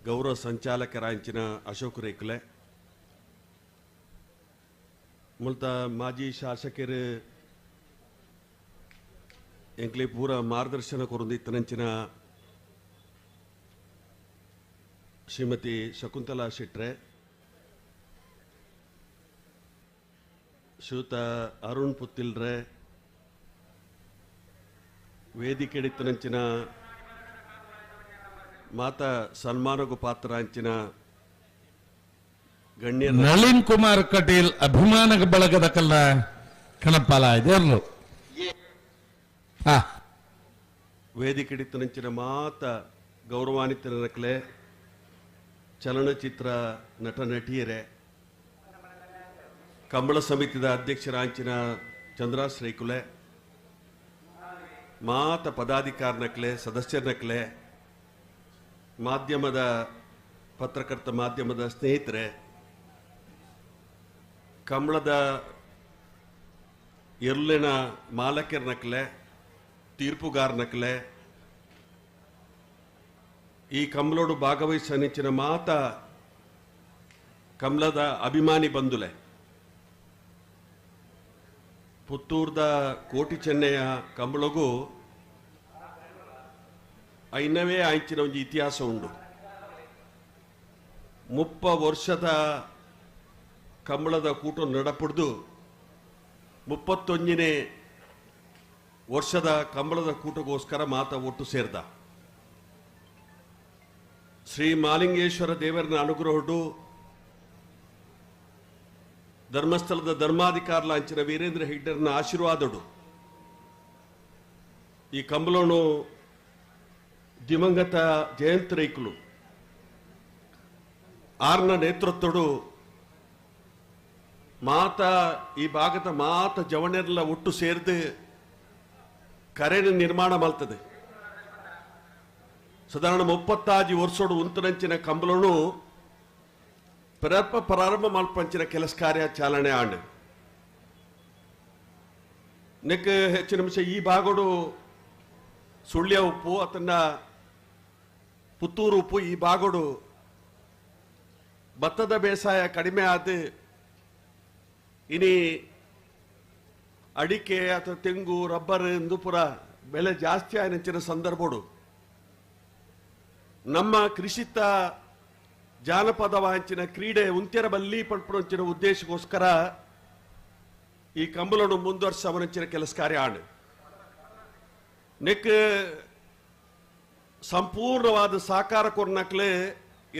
ಗೌರವ ಸಂಚಾಲಕರಾಂಚಿನ ಅಶೋಕ್ ರೇಖಲೆ ಮುಲ್ತ ಮಾಜಿ ಶಾಸಕರು ಎಂಕ್ಲೆ ಪೂರ ಮಾರ್ಗದರ್ಶನ ಕೊರೊಂದಿತ್ತನಂಚಿನ ಶ್ರೀಮತಿ ಶಕುಂತಲಾ ಶೆಟ್ರೆ, ಶ್ರೀಯುತ ಅರುಣ್ ಪುತ್ತಿಲ್ರೆ, ವೇದಿಕೆಡಿತ್ತನಂಚಿನ ಮಾತಾ ಸನ್ಮಾನಗೂ ಪಾತ್ರ ಅಂಚಿನ ಗಣ್ಯ ನಳಿನ್ ಕುಮಾರ್ ಕಟೀಲ್ ಅಭಿಮಾನ ಬಳಗದ ಕಲ್ಲ ಕಣಪಾಲ ಇದೆ. ವೇದಿಕೆಡಿತ್ತನಂಚಿನ ಮಾತಾ ಗೌರವಾನ್ವಿತ ನಕಲೆ ಚಲನಚಿತ್ರ ನಟ ನಟಿಯರೇ, ಕಂಬಳ ಸಮಿತಿದ ಅಧ್ಯಕ್ಷರಾಂಚಿನ ಚಂದ್ರಾಶ್ರೀಕುಲೆ, ಮಾತ ಪದಾಧಿಕಾರನಕ್ಲೆ ಸದಸ್ಯರನಕ್ಲೆ, ಮಾಧ್ಯಮದ ಪತ್ರಕರ್ತ ಮಾಧ್ಯಮದ ಸ್ನೇಹಿತರೆ, ಕಂಬಳದ ಎರ್ಲಿನ ಮಾಲಕರನಕ್ಲೆ ತೀರ್ಪುಗಾರನಕ್ಲೆ, ಈ ಕಂಬಳೋಡು ಭಾಗವಹಿಸ ಮಾತ ಕಮಲದ ಅಭಿಮಾನಿ ಬಂಧುಲೆ, ಪುತ್ತೂರ್ದ ಕೋಟಿ ಚೆನ್ನಯ್ಯ ಕಂಬಳಗೂ ಐನವೇ ಆಂಚಿನ ಒಂದು ಇತಿಹಾಸ ಉಂಡು. 30 ವರ್ಷದ ಕಂಬಳದ ಕೂಟ ನಡಪುಡ್ದು 31ನೇ ವರ್ಷದ ಕಂಬಳದ ಕೂಟಗೋಸ್ಕರ ಮಾತ ಒಟ್ಟು ಸೇರ್ದ. ಶ್ರೀ ಮಾಲಿಂಗೇಶ್ವರ ದೇವರನ ಅನುಗ್ರಹಡು ಧರ್ಮಸ್ಥಳದ ಧರ್ಮಾಧಿಕಾರಲ ಅಂಚಿನ ವೀರೇಂದ್ರ ಹೆಗ್ಡರ್ನ ಆಶೀರ್ವಾದಡು ಈ ಕಂಬಳನು ದಿವಂಗತ ಜಯಂತ್ ರೈಕುಲು ಆರ್ನ ನೇತೃತ್ವಡು ಮಾತಾ ಈ ಭಾಗದ ಮಾತ ಜವಣೆರ್ಲ ಒಟ್ಟು ಸೇರ್ದು ಕರೆನ ನಿರ್ಮಾಣ ಮಾಡ್ತದೆ. ಸಾಧಾರಣ 36 ವರ್ಷೋಡು ಉಂತನಂಚಿನ ಕಂಬಳನು ಪ್ರಾರಂಭ ಮಲ್ಪಂಚಿನ ಕೆಲಸ ಕಾರ್ಯ ಚಾಲನೆ ಆಂಡ್. ನೆಕ್ ಹೆಚ್ಚಿನ ನಿಮಿಷ ಈ ಭಾಗಡು ಸುಳ್ಯ ಉಪ್ಪು ಅದನ್ನ ಪುತ್ತೂರು ಉಪ್ಪು ಈ ಭಾಗಡು ಭತ್ತದ ಬೇಸಾಯ ಕಡಿಮೆ ಆದ ಇನಿ ಅಡಿಕೆ ಅಥವಾ ತೆಂಗು ರಬ್ಬರ್ ಎಂದು ಪುರ ಬೆಲೆ ಜಾಸ್ತಿ ಆಯ್ನಂಚಿನ ಸಂದರ್ಭಡು ನಮ್ಮ ಕೃಷಿತ ಜಾನಪದ ವಾಂಚಿನ ಕ್ರೀಡೆ ಉಂತ್ಯರ ಬಲ್ಲಿ ಪಡ್ಪುರಂಚಿನ ಉದ್ದೇಶಕ್ಕೋಸ್ಕರ ಈ ಕಂಬಳನ್ನು ಮುಂದುವರ್ಸವನಂಚಿನ ಕೆಲಸ ಕಾರ್ಯ ಆಣೆ. ನೆಕ್ ಸಂಪೂರ್ಣವಾದ ಸಾಕಾರ ಕೊರ್ನಕ್ಲೆ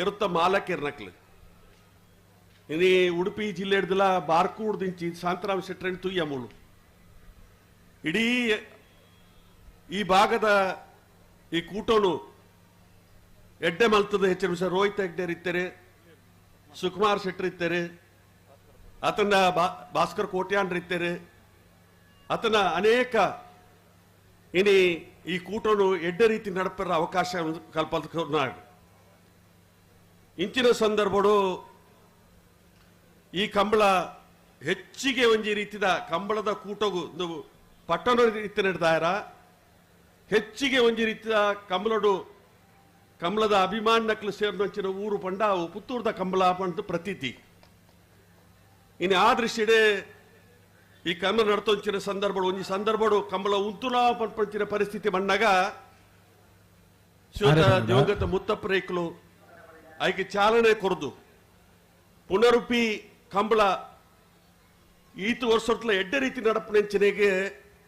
ಇರುತ್ತ ಮಾಲಕಿರ್ನಕ್ಲೆ ಇನಿ ಉಡುಪಿ ಜಿಲ್ಲೆ ಹಿಡ್ದಲ ಬಾರ್ಕೂಡ್ ದಿಂಚಿ ಶಾಂತರಾಮ್ ಶೆಟ್ರನ್ ತುಯ್ಯ ಮೂಳು ಇಡೀ ಈ ಭಾಗದ ಈ ಕೂಟನು ಎಡ್ಡೆ ಮಲ್ತದ ಹೆಚ್ಚಿನ ನಿಮಿಷ ರೋಹಿತ್ ಹೆಗ್ಡೆ ಇರ್ತಾರೆ, ಸುಕುಮಾರ್ ಶೆಟ್ಟರ್ ಇರ್ತಾರೆ, ಆತನ ಭಾಸ್ಕರ್ ಕೋಟ್ಯಾನ್ ಇರ್ತಾರೆ, ಆತನ ಅನೇಕ ಇನಿ ಈ ಕೂಟನು ಎಡ್ಡೆ ರೀತಿ ನಡಪರ ಅವಕಾಶ ಕಲ್ಪನ. ಇಂಚಿನ ಸಂದರ್ಭಡು ಈ ಕಂಬಳ ಹೆಚ್ಚಿಗೆ ಒಂಜಿ ರೀತಿದ ಕಂಬಳದ ಕೂಟಗು ಪಟ್ಟಣ ರೀತಿ ನಡೆದಾರ ಹೆಚ್ಚಿಗೆ ಒಂಜಿ ರೀತಿಯ ಕಂಬಳಡು ಕಂಬಳದ ಅಭಿಮಾನಕ್ಲು ಸೇರಿದಂಚಿನ ಊರು ಪಂಡ ಅವು ಪುತ್ತೂರ್ದ ಕಂಬಳ ಪಂಡ ಪ್ರತೀತಿ. ಇನ್ನು ಆ ದೃಷ್ಟಿಡೆ ಈ ಕಂಬಳ ನಡ್ತೊಂಚಿನ ಸಂದರ್ಭಡು ಒಂಜಿ ಸಂದರ್ಭಡು ಕಂಬಳ ಉಂತುನಾ ಪಂಚಿನ ಪರಿಸ್ಥಿತಿ ಮಣ್ಣಾಗ ಶ್ರೀಯುತ ದಿವಂಗತ ಮುತ್ತಪ್ಪ ರೇಕ್ಲು ಐಕೆ ಚಾಲನೆ ಕೊರದು ಪುನರುಪಿ ಕಂಬಳ ಈತು ವರ್ಷತ್ಲ ಎಡ್ಡೆ ರೀತಿ ನಡಪನೆಂಚಿನೆಗೆ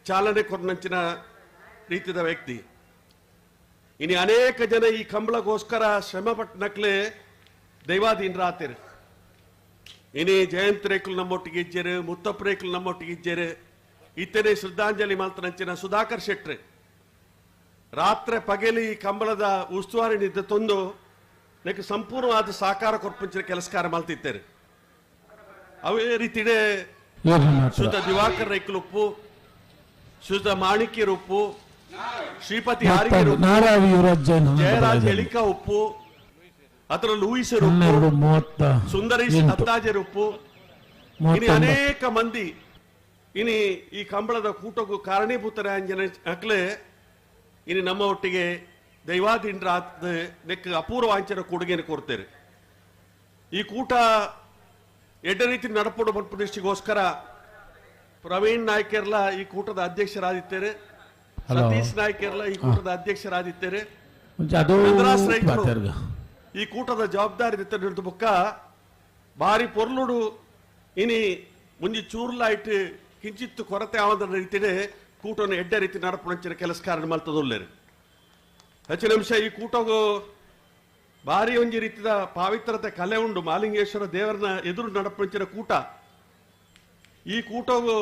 ಚಾಲನೆ ಕೊರನಂಚಿನ ರೀತಿಯ ವ್ಯಕ್ತಿ. ಇನ್ನು ಅನೇಕ ಜನ ಈ ಕಂಬಳಗೋಸ್ಕರ ಶ್ರಮ ಪಟ್ಟನಕ್ಲೆ ದೈವಾಧೀನರಾತಿರು. ಇನಿ ಜಯಂತ್ ರೇಖಲು ನಮ್ಮೊಟ್ಟಿಗೆ ಇಜ್ಜೇರು, ಮುತ್ತಪ್ಪ ರೇಖಲು ನಮ್ಮೊಟ್ಟಿಗೆ ಇಜ್ಜೇರು, ಇತ್ತನೇ ಶ್ರದ್ಧಾಂಜಲಿ ಮಾಲ್ತನಂಚಿನ ಸುಧಾಕರ್ ಶೆಟ್ರು ರಾತ್ರಿ ಪಗಲಿ ಕಂಬಳದ ಉಸ್ತುವಾರಿ ನಿದ್ದೆ ತಂದು ನೆಕ್ ಸಂಪೂರ್ಣವಾದ ಸಾಕಾರ ಕೊರ್ಪಂಚಿನ ಕೆಲಸ ಕಾರ್ಯ ಮಾಡ್ತಿದ್ದಾರೆ. ಅವೇ ರೀತಿಡೆ ಶ್ರೀಯುತ ದಿವಾಕರ್ ರೈಕಲುಪ್ಪು, ಶ್ರೀಯುತ ಮಾಣಿಕ್ಯ ಉಪ್ಪು, ಶ್ರೀಪತಿ ಹಾರಿಗೆರು, ಜಯರಾಜ್ ಎಳಿಕಾ ಉಪ್ಪು, ಅದರ ಲೂಯಿಸ್ ಸುಂದರೀಶ್ ಅತ್ತಾಜರ್ ಉಪ್ಪು, ಇನಿ ಅನೇಕ ಮಂದಿ ಇನಿ ಈ ಕಂಬಳದ ಕೂಟಕ್ಕೂ ಕಾರಣೀಭೂತರ ಅಕ್ಲೆ ಇನಿ ನಮ್ಮ ಒಟ್ಟಿಗೆ ದೈವಾಧೀನರ ನೆಕ್ ಅಪೂರ್ವ ವಾಂಚನ ಕೊಡುಗೆಯನ್ನು ಕೊಡ್ತೇವೆ. ಈ ಕೂಟ ಎಡ್ಡ ರೀತಿ ನಡಪಡು ಪ್ರತಿಷ್ಠೆಗೋಸ್ಕರ ಪ್ರವೀಣ್ ನಾಯ್ಕೆರ್ಲ ಈ ಕೂಟದ ಅಧ್ಯಕ್ಷರಾದಿದ್ದಾರೆ, ಸತೀಶ್ ನಾಯ್ಕೆರ್ಲ ಈ ಕೂಟದ ಅಧ್ಯಕ್ಷರಾದಿದ್ದಾರೆ, ಈ ಕೂಟದ ಜವಾಬ್ದಾರಿ ಹಿಡಿದು ಬೊಕ್ಕ ಭಾರಿ ಪೊರ್ಲುಡು ಇನಿ ಮುಂಜಿ ಚೂರ್ಲಾಯ್ಟ್ ಕಿಂಚಿತ್ತು ಕೊರತೆ ಆವದ ರೀತಿಯೇ ಕೂಟವನ್ನು ಎಡ್ಡ ರೀತಿ ನಡಪುಣಂಚಿನ ಕೆಲಸ ಕಾರ್ಯ ಮಲ್ತದೊಲ್ಲೇರು. ಹೆಚ್ಚಿನ ಅಂಶ ಈ ಕೂಟಗೂ ಭಾರಿ ಒಂಜಿ ರೀತಿಯ ಪಾವಿತ್ರತೆ ಕಲೆ ಉಂಡು. ಮಾಲಿಂಗೇಶ್ವರ ದೇವರನ್ನ ಎದುರು ನಡಪುಣಂಚಿನ ಕೂಟ ಈ ಕೂಟಗೂ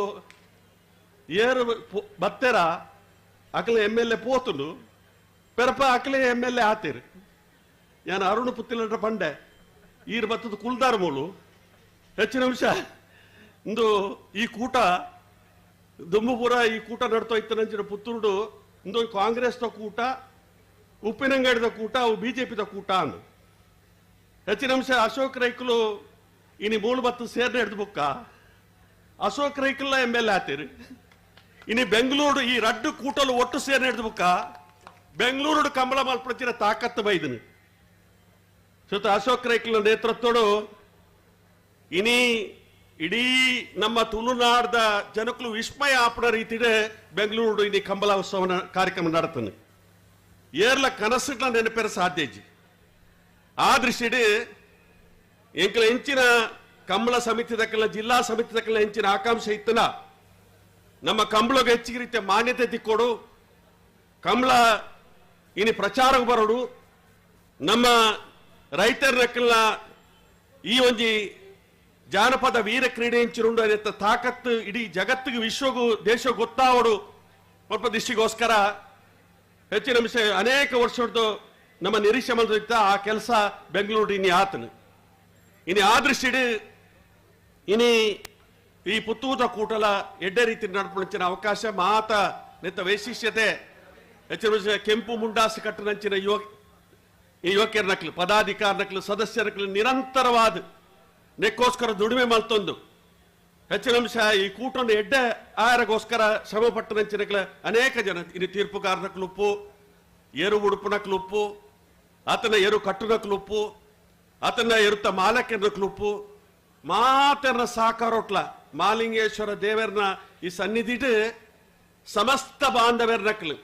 ಏರು ಬತ್ತೆರ ಅಕಲೆ ಎಮ್ ಎಲ್ ಎ ಪೋತುಂಡು ಪೆರಪ ಅಕಲೆ ಎಮ್ ಎಲ್ ಎ ಆತೀರು. ಯಾನ್ ಅರುಣ್ ಪುತ್ತಿಲಂಟ ಪಂಡೆ ಈರ್ ಬತ್ತದ ಕುಲ್ದಾರ ಮೂಲು. ಹೆಚ್ಚಿನ ಅಂಶ ಇಂದು ಈ ಕೂಟ ದುಂಬುಪುರ ಈ ಕೂಟ ನಡ್ತೋ ಇತ್ತನಂಚಿನ ಪುತ್ತೂರುಡು ಇಂದು ಕಾಂಗ್ರೆಸ್ದ ಕೂಟ, ಉಪ್ಪಿನಂಗಡಿದ ಕೂಟ, ಅವು ಬಿಜೆಪಿದ ಕೂಟ ಅಂದು. ಹೆಚ್ಚಿನ ಅಂಶ ಅಶೋಕ್ ರೈಕುಲು ಇನಿ ಮೂಳು ಬತ್ತು ಸೇರ್ನೆ ಹಿಡ್ದು ಬುಕ್ಕ ಅಶೋಕ್ ರೈಕುಲ್ಲ ಎಮ್ ಎಲ್ ಎ ಆತೀರಿ. ಇನಿ ಬೆಂಗಳೂರು ಈ ರಡ್ಡು ಕೂಟಲು ಒಟ್ಟು ಸೇರ್ನೆ ಹಿಡ್ದು ಬುಕ್ಕ ಬೆಂಗಳೂರು ಕಂಬಳ ಮಲ್ಪಂಚಿನ ತಾಕತ್ತು ಬೈದನು. ಸುತ್ತ ಅಶೋಕ್ ರೈಕುಲ ನೇತೃತ್ವಡು ಇನಿ ಇಡೀ ನಮ್ಮ ತುಳುನಾಡದ ಜನಕ್ಕೂ ವಿಸ್ಮಯ ಆಪಣ ರೀತಿಡೆ ಬೆಂಗಳೂರು ಇನಿ ಕಂಬಳ ಉತ್ಸವನ ಕಾರ್ಯಕ್ರಮ ನಡತಾನೆ. ಏರ್ಲ ಕನಸುಗಳ ನೆನಪೇರ ಸಾಧ್ಯ ಇಜ್ಜಿ. ಆ ದೃಷ್ಟಿಡ್ ಎಂಕಲ ಹೆಂಚಿನ ಕಂಬಳ ಸಮಿತಿ ದಕ್ಕಲ ಜಿಲ್ಲಾ ಸಮಿತಿ ದಕ್ಕಲ ಹೆಂಚಿನ ಆಕಾಂಕ್ಷೆ ಇತ್ತನ ನಮ್ಮ ಕಂಬಳಗೆ ಹೆಚ್ಚಿಗೆ ರೀತಿಯ ಮಾನ್ಯತೆ ತಿಕ್ಕೋಡು, ಕಂಬಳ ಇನಿ ಪ್ರಚಾರಕ್ಕೆ ಬರೋಡು, ನಮ್ಮ ರೈತರ ಈ ಒಂಜಿ ಜಾನಪದ ವೀರ ಕ್ರೀಡೆ ಇಂಚಿರುಂಡು ಅನ್ನೆತ್ತ ತಾಕತ್ತು ಇಡೀ ಜಗತ್ತಿಗೆ ವಿಶ್ವಗೂ ದೇಶ ಗೊತ್ತಾವಡು ಸ್ವಲ್ಪ ದೃಷ್ಟಿಗೋಸ್ಕರ ಹೆಚ್ಚಿನ ಅಂಶ ಅನೇಕ ವರ್ಷದ್ದು ನಮ್ಮ ನಿರೀಕ್ಷೆ ಮಾಡಿದ ಆ ಕೆಲಸ ಬೆಂಗಳೂರು ಇನಿ ಆತನು. ಇನಿ ಆ ದೃಷ್ಟಿಡ್ ಇನಿ ಈ ಪುತ್ತೂದ ಕೂಟಲ ಎಡ್ಡೆ ರೀತಿ ನಡಪುನಂಚಿನ ಅವಕಾಶ ಮಾತ ನೆತ್ತ ವೈಶಿಷ್ಟ್ಯತೆ ಹೆಚ್ಚಿನ ಕೆಂಪು ಮುಂಡಾಸು ಕಟ್ಟನಂಚಿನ ಯುವಕರ ನಕಲು ಪದಾಧಿಕಾರ ನಕಲು ಸದಸ್ಯರ ನಕಲು ನಿರಂತರವಾದ ನೆಕ್ಕೋಸ್ಕರ ದುಡಿಮೆ ಮಲ್ತೊಂದು ಹೆಚ್ಚಿನ ಅಂಶ ಈ ಕೂಟನ ಎಡ್ಡೆ ಆಯರಗೋಸ್ಕರ ಶ್ರಮ ಪಟ್ಟನಂಚಿನ ಅನೇಕ ಜನ ಇನ್ನು ತೀರ್ಪುಗಾರನ ಕ್ಲುಪ್ಪು, ಏರು ಉಡುಪುನ ಕ್ಲುಪ್ಪು, ಆತನ ಏರು ಕಟ್ಟುನ ಕ್ಲುಪ್ಪು, ಆತನ ಎರುತ್ತ ಮಾಲಕನ ಕ್ಲುಪ್ಪು, ಮಾತನ ಸಾಕಾರೋಟ್ಲ ಮಾಲಿಂಗೇಶ್ವರ ದೇವರನ ಈ ಸನ್ನಿಧಿಟ್ ಸಮಸ್ತ ಬಾಂಧವ್ಯರ ನಕಲು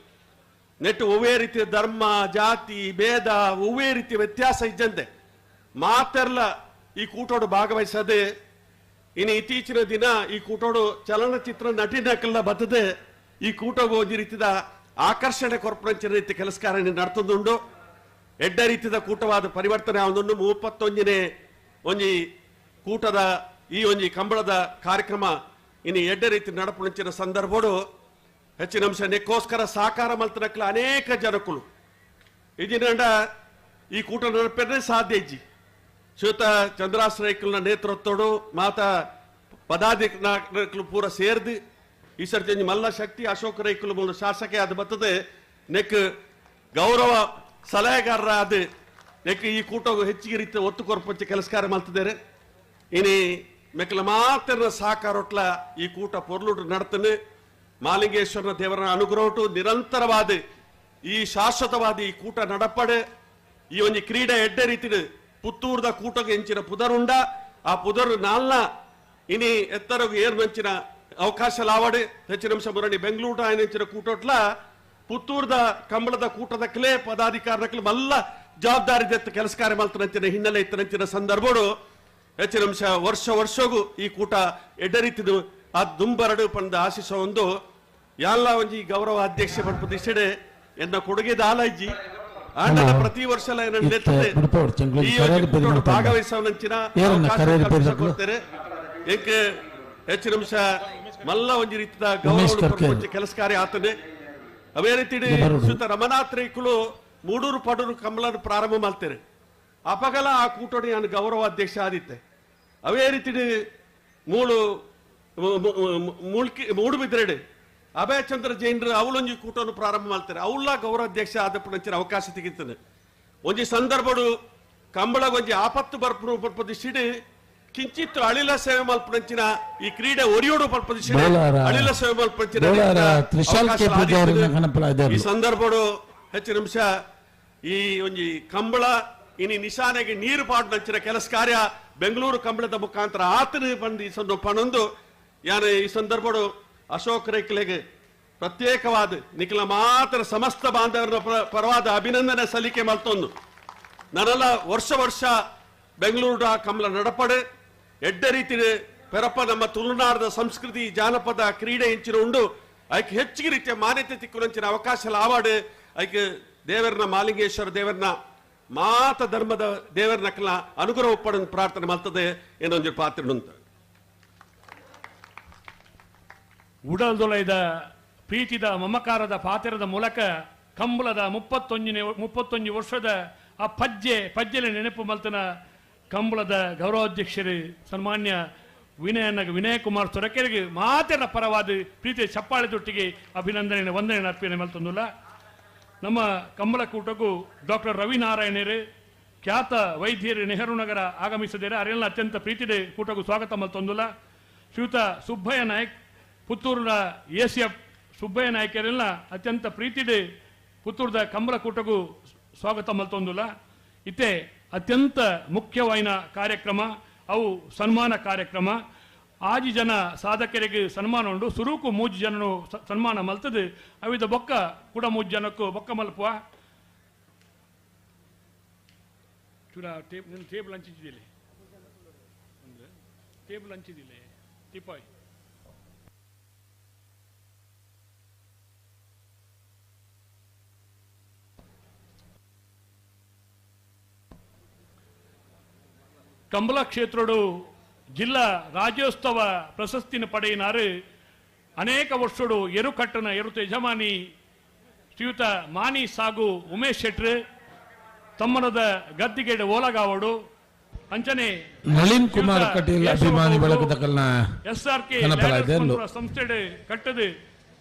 ನೆಟ್ಟು ಒವ್ವೇ ರೀತಿಯ ಧರ್ಮ ಜಾತಿ ಭೇದ ಒವ್ವೇ ರೀತಿಯ ವ್ಯತ್ಯಾಸ ಇದ್ದಂತೆ ಮಾತೆಲ್ಲ ಈ ಕೂಟೋಡು ಭಾಗವಹಿಸದೆ ಇನ್ನು ಇತ್ತೀಚಿನ ದಿನ ಈ ಕೂಟೋಡು ಚಲನಚಿತ್ರ ನಟಿ ನಕಲ ಬತ್ತದೆ ಈ ಕೂಟವು ಒಂದು ರೀತಿಯ ಆಕರ್ಷಣೆ ಕೊರ್ಪರಂಚಿನ ರೀತಿ ಕೆಲಸ ಕಾರ್ಯ ನಡ್ತದುಂಡು. ಎಡ್ಡ ರೀತಿಯ ಕೂಟವಾದ ಪರಿವರ್ತನೆ ಆವೊಂದುಂಡು. 31ನೇ ಒಂಜಿ ಕೂಟದ ಈ ಒಂಜಿ ಕಂಬಳದ ಕಾರ್ಯಕ್ರಮ ಇನ್ನು ಎಡ್ಡ ರೀತಿ ನಡಪುಣಂಚಿನ ಸಂದರ್ಭಡು ಹೆಚ್ಚಿನ ಅಂಶ ನೆಕ್ಕೋಸ್ಕರ ಸಾಕಾರ ಮಲ್ತನಕ್ಲ ಅನೇಕ ಜನಕ್ಕಳು ಇದಿನಂಡ ಈ ಕೂಟ ನಡಪೇನೆ ಸಾಧ್ಯ ಇಜ್ಜಿ. ಶ್ವೇತ ಚಂದ್ರಾಶ್ರಯಕಲ್ನ ನೇತೃತ್ವಡು ಮಾತಾ ಪದಾಧಿಕಾರಿಗಳು ಪೂರ ಸೇರ್ದು ಈ ಸರ್ತಿ ಮಲ್ಲ ಶಕ್ತಿ ಅಶೋಕ್ ರೈಕುಲು ಮೂಲ ಶಾಸಕ ಅದು ಬರ್ತದೆ ನೆಕ್ ಗೌರವ ಸಲಹೆಗಾರರ ಅದು ನೆಕ್ ಈ ಕೂಟವು ಹೆಚ್ಚಿಗೆ ರೀತಿ ಒತ್ತು ಕೊರಪಂಚ ಕೆಲಸ ಕಾರ್ಯ ಮಾಡ್ತಿದ್ದಾರೆ. ಇನಿ ಮೆಕ್ಕಲ ಮಾತ್ರ ಸಾಕಾರೊಟ್ಲ ಈ ಕೂಟ ಪೊರ್ಲುಟು ನಡ್ತಾನೆ. ಮಾಲಿಂಗೇಶ್ವರನ ದೇವರ ಅನುಗ್ರಹಟು ನಿರಂತರವಾದ ಈ ಶಾಶ್ವತವಾದ ಈ ಕೂಟ ನಡಪಡೆ ಈ ಒಂದು ಕ್ರೀಡೆ ಎಡ್ಡೆ ರೀತಿ ಪುತ್ತೂರ್ದ ಕೂಟಕ್ಕೆ ಎಂಚಿನ ಪುದರುಂಡ ಆ ಪುದರು ನಾಲ್ನ ಇನಿ ಎತ್ತರಗು ಏರು ನಂಚಿನ ಅವಕಾಶ ಲಾವಡೆ ಹೆಚ್ಚಿನ ಅಂಶ ಮುರಣಿ ಬೆಂಗಳೂರು ಎಂಚಿನ ಕೂಟೋಟ್ಲ ಪುತ್ತೂರ್ದ ಕಂಬಳದ ಕೂಟದ ಕ್ಲೇ ಪದಾಧಿಕಾರಕ್ಲೆ ಮಲ್ಲ ಜವಾಬ್ದಾರಿ ದತ್ತ ಕೆಲಸ ಕಾರ್ಯ ಮಲ್ತನಂಚಿನ ಹಿನ್ನೆಲೆ ಇತ್ತನಂಚಿನ ಸಂದರ್ಭಡು ಹೆಚ್ಚಿನ ಅಂಶ ವರ್ಷ ವರ್ಷಗೂ ಈ ಕೂಟ ಎಡ್ಡೆ ರೀತಿದು ಆ ದುಂಬರಡು ಪಂದ ಆಶಿಸ ಒಂದು ಎಲ್ಲ ಒಂಜಿ ಗೌರವ ಅಧ್ಯಕ್ಷ ಪಂಪದಿಸಿಡೆ ಎನ್ನ ಕೊಡುಗೆ ದಾಲಜ್ಜಿ ಆಂಡಲ ಪ್ರತಿ ವರ್ಷ ಭಾಗವಹಿಸವನಂಚಿನ ಕೊಡ್ತಾರೆ. ಏಕೆ ಹೆಚ್ಚಿನ ಅಂಶ ಮಲ್ಲ ಒಂಜಿ ರೀತಿಯ ಗೌರವ ಕೆಲಸ ಕಾರ್ಯ ಆತನೆ. ಅವೇ ರೀತಿ ಶ್ರೀಯುತ ರಮನಾಥ್ ರೈಕುಲು ಮೂಡೂರು ಪಡೂರು ಕಂಬಳನ್ನು ಪ್ರಾರಂಭ ಮಾಡ್ತಾರೆ. ಅಪಗಲ ಆ ಕೂಟೋಡಿ ನಾನು ಗೌರವ ಅಧ್ಯಕ್ಷ ಆದಿತ್ತೆ. ಅವೇ ರೀತಿ ಮೂಡುಬಿದ್ರೆಡೆ ಅಭಯಚಂದ್ರ ಜೈನರು ಅವಳೊಂಜಿ ಕೂಟವನ್ನು ಪ್ರಾರಂಭ ಮಾಡ್ತಾರೆ. ಅವಳ ಗೌರವಾಧ್ಯಕ್ಷ ಆದಪ್ಪನಂಚಿನ ಅವಕಾಶ ತೆಗಿತಾನೆ. ಒಂಜಿ ಸಂದರ್ಭಡು ಕಂಬಳಗೊಂಜಿ ಆಪತ್ತು ಬರ್ಪು ಪಲ್ಪದಿಸಿಡಿ ಕಿಂಚಿತ್ತು ಅಳಿಲ ಸೇವೆ ಮಲ್ಪನಂಚಿನ ಈ ಕ್ರೀಡೆ ಒರಿಯೋಡು ಪಲ್ಪದಿಸಿಡಿ ಅಳಿಲ ಸೇವೆ ಮಲ್ಪನಂಚಿನ ಈ ಸಂದರ್ಭಡು ಹೆಚ್ಚು ನಿಮಿಷ ಈ ಒಂಜಿ ಕಂಬಳ ಇನಿ ನಿಶಾನೆಗೆ ನೀರು ಪಾಡುನಂಚಿನ ಕೆಲಸ ಕಾರ್ಯ ಬೆಂಗಳೂರು ಕಂಬಳದ ಮುಖಾಂತರ ಆತನ ಬಂದು ಈ ಸಂದರ್ಭ ಪಣೊಂದು ಯಾರು ಈ ಸಂದರ್ಭಡು ಅಶೋಕ್ ರೈಕ್ಲೆಗೆ ಪ್ರತ್ಯೇಕವಾದ ನಿಖಿಲ ಮಾತ್ರ ಸಮಸ್ತ ಬಾಂಧವರ ಪರವಾದ ಅಭಿನಂದನೆ ಸಲ್ಲಿಕೆ ಮಲ್ತೊಂದು. ನಾನೆಲ್ಲ ವರ್ಷ ವರ್ಷ ಬೆಂಗಳೂರು ಕಮಲ ನಡಪಡೆ ಎಡ್ಡೆ ರೀತಿ ಪೆರಪ್ಪ ನಮ್ಮ ತುಳುನಾಡದ ಸಂಸ್ಕೃತಿ ಜಾನಪದ ಕ್ರೀಡೆ ಹೆಂಚಿನ ಉಂಡು ಐಕೆ ಹೆಚ್ಚಿಗೆ ರೀತಿಯ ಮಾನ್ಯತೆ ತಿಕ್ಕುನಂಚಿನ ಅವಕಾಶ ಲಾವಾಡು ಐಕೆ ದೇವರನ ಮಾಲಿಂಗೇಶ್ವರ ದೇವರನ ಮಾತ ಧರ್ಮದ ದೇವರನ ಕಲ ಅನುಗ್ರಹ ಒಪ್ಪಡನ್ನು ಪ್ರಾರ್ಥನೆ ಮಾಡ್ತದೆ ಏನೊಂದು ಪಾತ್ರ ಉಂಟು. ಉಡಲ್ದೊಲೈದ ಪ್ರೀತಿದ ಮಮಕಾರದ ಪಾತ್ರದ ಮೂಲಕ ಕಂಬಳದ 31 ವರ್ಷದ ಆ ಪಜ್ಜೆಲೆ ನೆನಪು ಮಲ್ತನ ಕಂಬಳದ ಗೌರವಾಧ್ಯಕ್ಷರು ಸನ್ಮಾನ್ಯ ವಿನಯ ಕುಮಾರ್ ಸೊರಕೆರಿಗೆ ಮಾತೆರ ಪರವಾದ ಪ್ರೀತಿಯ ಚಪ್ಪಾಳೆ ತೊಟ್ಟಿಗೆ ಅಭಿನಂದನೆ ವಂದನೆ ಅರ್ಪಣೆ ಮಲ್ತೊಂದುಲ್ಲ. ನಮ್ಮ ಕಂಬಳ ಕೂಟಕ್ಕೂ ಡಾಕ್ಟರ್ ರವಿನಾರಾಯಣರು ಖ್ಯಾತ ವೈದ್ಯರು ನೆಹರು ನಗರ ಆಗಮಿಸಿದರೆ ಅರೆಲ್ಲ ಅತ್ಯಂತ ಪ್ರೀತಿದೆ ಕೂಟಕ್ಕೂ ಸ್ವಾಗತ ಮಲ್ತೊಂದುಲ್ಲ. ಶ್ರೀಯುತ ಸುಬ್ಬಯ್ಯ ನಾಯಕ್ ಪುತ್ತೂರಿನ ಎ ಸಿ ಎಫ್ ಸುಬ್ಬಯ್ಯ ನಾಯಕರೆಲ್ಲ ಅತ್ಯಂತ ಪ್ರೀತಿದೆ ಪುತ್ತೂರದ ಕಂಬಳ ಕೂಟಕ್ಕೂ ಸ್ವಾಗತ ಮಲ್ತೊಂದುಲ್ಲ. ಇತ್ತೆ ಅತ್ಯಂತ ಮುಖ್ಯವಾಯಿನ ಕಾರ್ಯಕ್ರಮ ಅವು ಸನ್ಮಾನ ಕಾರ್ಯಕ್ರಮ. ಆಜಿ ಜನ ಸಾಧಕರಿಗೆ ಸನ್ಮಾನ ಉಂಡು. ಸುರುಕು ಮೂಜಿ ಜನನು ಸನ್ಮಾನ ಮಲ್ತದೆ ಅವಿದ ಬೊಕ್ಕ ಕೂಡ ಮೂಜಿ ಜನಕ್ಕೂ ಬೊಕ್ಕ ಮಲ್ಪುವ ಟೇಬಲ್ ಹಂಚಿದ್ದಿಲ್ಲ ಟೇಬಲ್ ಹಂಚಿದಿಲ್ಲ ಟಿಪಾಯ್. ಕಂಬಳ ಕ್ಷೇತ್ರಡು ಜಿಲ್ಲಾ ರಾಜ್ಯೋತ್ಸವ ಪ್ರಶಸ್ತಿನ ಪಡೆಯಿನಾರು ಅನೇಕ ವರ್ಷಡು ಎರುಕಟ್ಟನ ಎರುತ ಯಜಮಾನಿ ಶ್ರೀಯುತ ಮಾನಿ ಸಾಗು ಉಮೇಶ್ ಶೆಟ್ರು ತಮ್ಮನದ ಗದ್ದಿಗೆಡೆ ಓಲಗಾವಡು ಅಂಚನೆ ನಳಿನ್ ಕುಮಾರ್ ಕಟೀಲ್ ಅಭಿಮಾನಿ ಬಳಗದ ಕಲ್ನ ಎಸ್ ಆರ್ ಕೆ ಸಂಸ್ಥೆ ಕಟ್ಟದು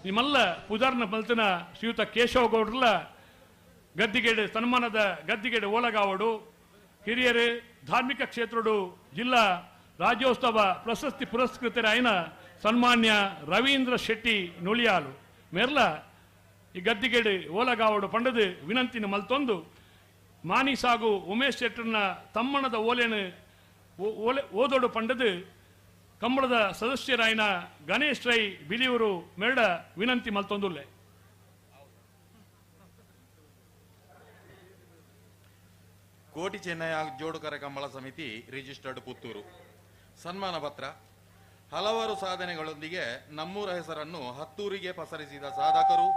ನಿಮ್ಮಲ್ಲ ಪುಜಾರ್ನ ಮಲ್ತನ ಶ್ರೀಯುತ ಕೇಶವ ಗೌಡ್ರಲ್ಲ ಗದ್ದಿಗೆಡೆ ಸನ್ಮಾನದ ಗದ್ದಿಗೆಡೆ ಓಲಗಾವಡು ಹಿರಿಯರು ಧಾರ್ಮಿಕ ಕ್ಷೇತ್ರಡು ಜಿಲ್ಲಾ ರಾಜ್ಯೋತ್ಸವ ಪ್ರಶಸ್ತಿ ಪುರಸ್ಕೃತರಾಯನ ಸನ್ಮಾನ್ಯ ರವೀಂದ್ರ ಶೆಟ್ಟಿ ನುಳಿಯಾಲು ಮೇರ್ಲ ಈ ಗದ್ದಿಗೆಡೆ ಓಲಗಾವಡು ಪಂಡದು ವಿನಂತಿನ ಮಲ್ತೊಂದು ಮಾನಿ ಸಾಗು ಉಮೇಶ್ ಶೆಟ್ಟರ್ನ ತಮ್ಮಣದ ಓಲೆನು ಓಲೆ ಓದೋಡು ಪಂಡದು ಕಂಬಳದ ಸದಸ್ಯರಾಯನ ಗಣೇಶ್ ರೈ ಬಿಲಿಯೂರು ಮೇಡ ವಿನಂತಿ ಮಲ್ತೊಂದುಲ್ಲೆ. ಕೋಟಿ ಚೆನ್ನಯ್ಯ ಜೋಡುಕರ ಕಂಬಳ ಸಮಿತಿ ರಿಜಿಸ್ಟರ್ಡ್ ಪುತ್ತೂರು. ಸನ್ಮಾನ ಪತ್ರ. ಹಲವಾರು ಸಾಧನೆಗಳೊಂದಿಗೆ ನಮ್ಮೂರ ಹೆಸರನ್ನು ಹತ್ತೂರಿಗೆ ಪಸರಿಸಿದ ಸಾಧಕರು,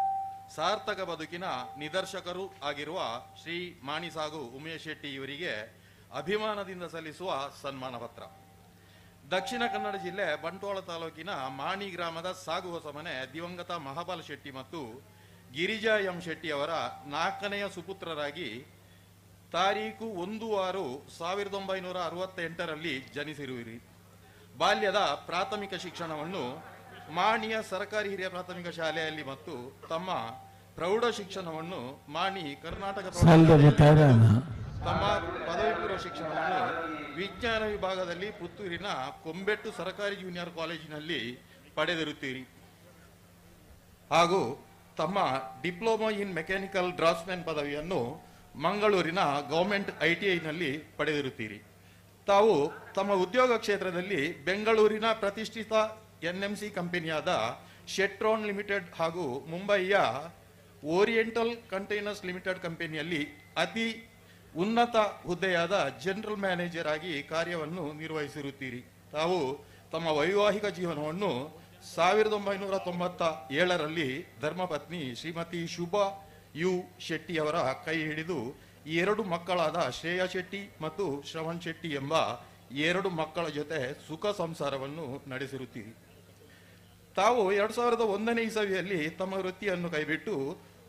ಸಾರ್ಥಕ ಬದುಕಿನ ನಿದರ್ಶಕರು ಆಗಿರುವ ಶ್ರೀ ಮಾಣಿಸಾಗು ಉಮೇಶ್ ಶೆಟ್ಟಿ ಇವರಿಗೆ ಅಭಿಮಾನದಿಂದ ಸಲ್ಲಿಸುವ ಸನ್ಮಾನ ಪತ್ರ. ದಕ್ಷಿಣ ಕನ್ನಡ ಜಿಲ್ಲೆ ಬಂಟ್ವಾಳ ತಾಲೂಕಿನ ಮಾಣಿ ಗ್ರಾಮದ ಸಾಗು ಹೊಸಮನೆ ದಿವಂಗತ ಮಹಾಬಾಲ್ ಶೆಟ್ಟಿ ಮತ್ತು ಗಿರಿಜಾ ಎಂ ಶೆಟ್ಟಿ ಅವರ ನಾಲ್ಕನೆಯ ಸುಪುತ್ರರಾಗಿ ತಾರೀಕು 1-6-1968ರಲ್ಲಿ ಜನಿಸಿರುವಿರಿ. ಬಾಲ್ಯದ ಪ್ರಾಥಮಿಕ ಶಿಕ್ಷಣವನ್ನು ಮಾಣಿಯ ಸರ್ಕಾರಿ ಹಿರಿಯ ಪ್ರಾಥಮಿಕ ಶಾಲೆಯಲ್ಲಿ ಮತ್ತು ತಮ್ಮ ಪ್ರೌಢ ಶಿಕ್ಷಣವನ್ನು ಮಾಣಿ ಕರ್ನಾಟಕ ತಮ್ಮ ಪದವಿ ಪೂರ್ವ ಶಿಕ್ಷಣವನ್ನು ವಿಜ್ಞಾನ ವಿಭಾಗದಲ್ಲಿ ಪುತ್ತೂರಿನ ಕೊಂಬೆಟ್ಟು ಸರ್ಕಾರಿ ಜೂನಿಯರ್ ಕಾಲೇಜಿನಲ್ಲಿ ಪಡೆದಿರುತ್ತೀರಿ ಹಾಗೂ ತಮ್ಮ ಡಿಪ್ಲೊಮಾ ಇನ್ ಮೆಕ್ಯಾನಿಕಲ್ ಡ್ರಾಫ್ಟ್ಸ್ಮ್ಯಾನ್ ಪದವಿಯನ್ನು ಮಂಗಳೂರಿನ ಗೌರ್ಮೆಂಟ್ ITIನಲ್ಲಿ ಪಡೆದಿರುತ್ತೀರಿ. ತಾವು ತಮ್ಮ ಉದ್ಯೋಗ ಕ್ಷೇತ್ರದಲ್ಲಿ ಬೆಂಗಳೂರಿನ ಪ್ರತಿಷ್ಠಿತ NMC ಕಂಪನಿಯಾದ ಶೆಟ್ರಾನ್ ಲಿಮಿಟೆಡ್ ಹಾಗೂ ಮುಂಬಯಿಯ ಓರಿಯೆಂಟಲ್ ಕಂಟೈನರ್ಸ್ ಲಿಮಿಟೆಡ್ ಕಂಪನಿಯಲ್ಲಿ ಅತಿ ಉನ್ನತ ಹುದ್ದೆಯಾದ ಜನರಲ್ ಮ್ಯಾನೇಜರ್ ಆಗಿ ಕಾರ್ಯವನ್ನು ನಿರ್ವಹಿಸಿರುತ್ತೀರಿ. ತಾವು ತಮ್ಮ ವೈವಾಹಿಕ ಜೀವನವನ್ನು 1997ರಲ್ಲಿ ಧರ್ಮಪತ್ನಿ ಶ್ರೀಮತಿ ಶುಭಾ you ಶೆಟ್ಟಿಯವರ ಕೈ ಹಿಡಿದು 2 ಮಕ್ಕಳಾದ ಶ್ರೇಯಾ ಶೆಟ್ಟಿ ಮತ್ತು ಶ್ರವಣ್ ಶೆಟ್ಟಿ ಎಂಬ 2 ಮಕ್ಕಳ ಜೊತೆ ಸುಖ ಸಂಸಾರವನ್ನು ನಡೆಸಿರುತ್ತೀರಿ. ತಾವು 2001ನೇ ಇಸವಿಯಲ್ಲಿ ತಮ್ಮ ವೃತ್ತಿಯನ್ನು ಕೈಬಿಟ್ಟು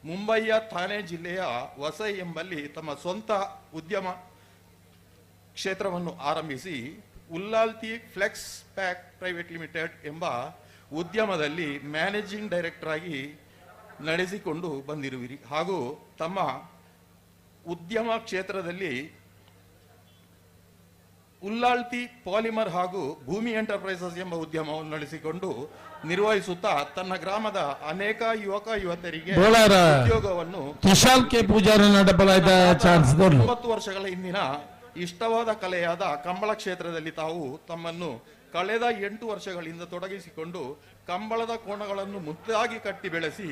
ಮುಂಬಯಿಯ ಥಾಣೆ ಜಿಲ್ಲೆಯ ವಸೈ ಎಂಬಲ್ಲಿ ತಮ್ಮ ಸ್ವಂತ ಉದ್ಯಮ ಕ್ಷೇತ್ರವನ್ನು ಆರಂಭಿಸಿ Ullalthi flex pack private limited ಎಂಬ ಉದ್ಯಮದಲ್ಲಿ ಮ್ಯಾನೇಜಿಂಗ್ ಡೈರೆಕ್ಟರ್ ಆಗಿ ನಡೆಸಿಕೊಂಡು ಬಂದಿರುವಿರಿ ಹಾಗೂ ತಮ್ಮ ಉದ್ಯಮ ಕ್ಷೇತ್ರದಲ್ಲಿ ಉಲ್ಲಾಳ್ತಿ ಪಾಲಿಮರ್ ಹಾಗೂ ಭೂಮಿ ಎಂಟರ್ಪ್ರೈಸಸ್ ಎಂಬ ಉದ್ಯಮವನ್ನು ನಡೆಸಿಕೊಂಡು ನಿರ್ವಹಿಸುತ್ತಾ ತನ್ನ ಗ್ರಾಮದ ಅನೇಕ ಯುವಕ ಯುವತಿಯರಿಗೆ ಉದ್ಯೋಗವನ್ನು 9 ವರ್ಷಗಳ ಹಿಂದಿನ ಇಷ್ಟವಾದ ಕಲೆಯಾದ ಕಂಬಳ ಕ್ಷೇತ್ರದಲ್ಲಿ ತಾವು ತಮ್ಮನ್ನು ಕಳೆದ 8 ವರ್ಷಗಳಿಂದ ತೊಡಗಿಸಿಕೊಂಡು ಕಂಬಳದ ಕೋಣಗಳನ್ನು ಮುದ್ದಾಗಿ ಕಟ್ಟಿ ಬೆಳೆಸಿ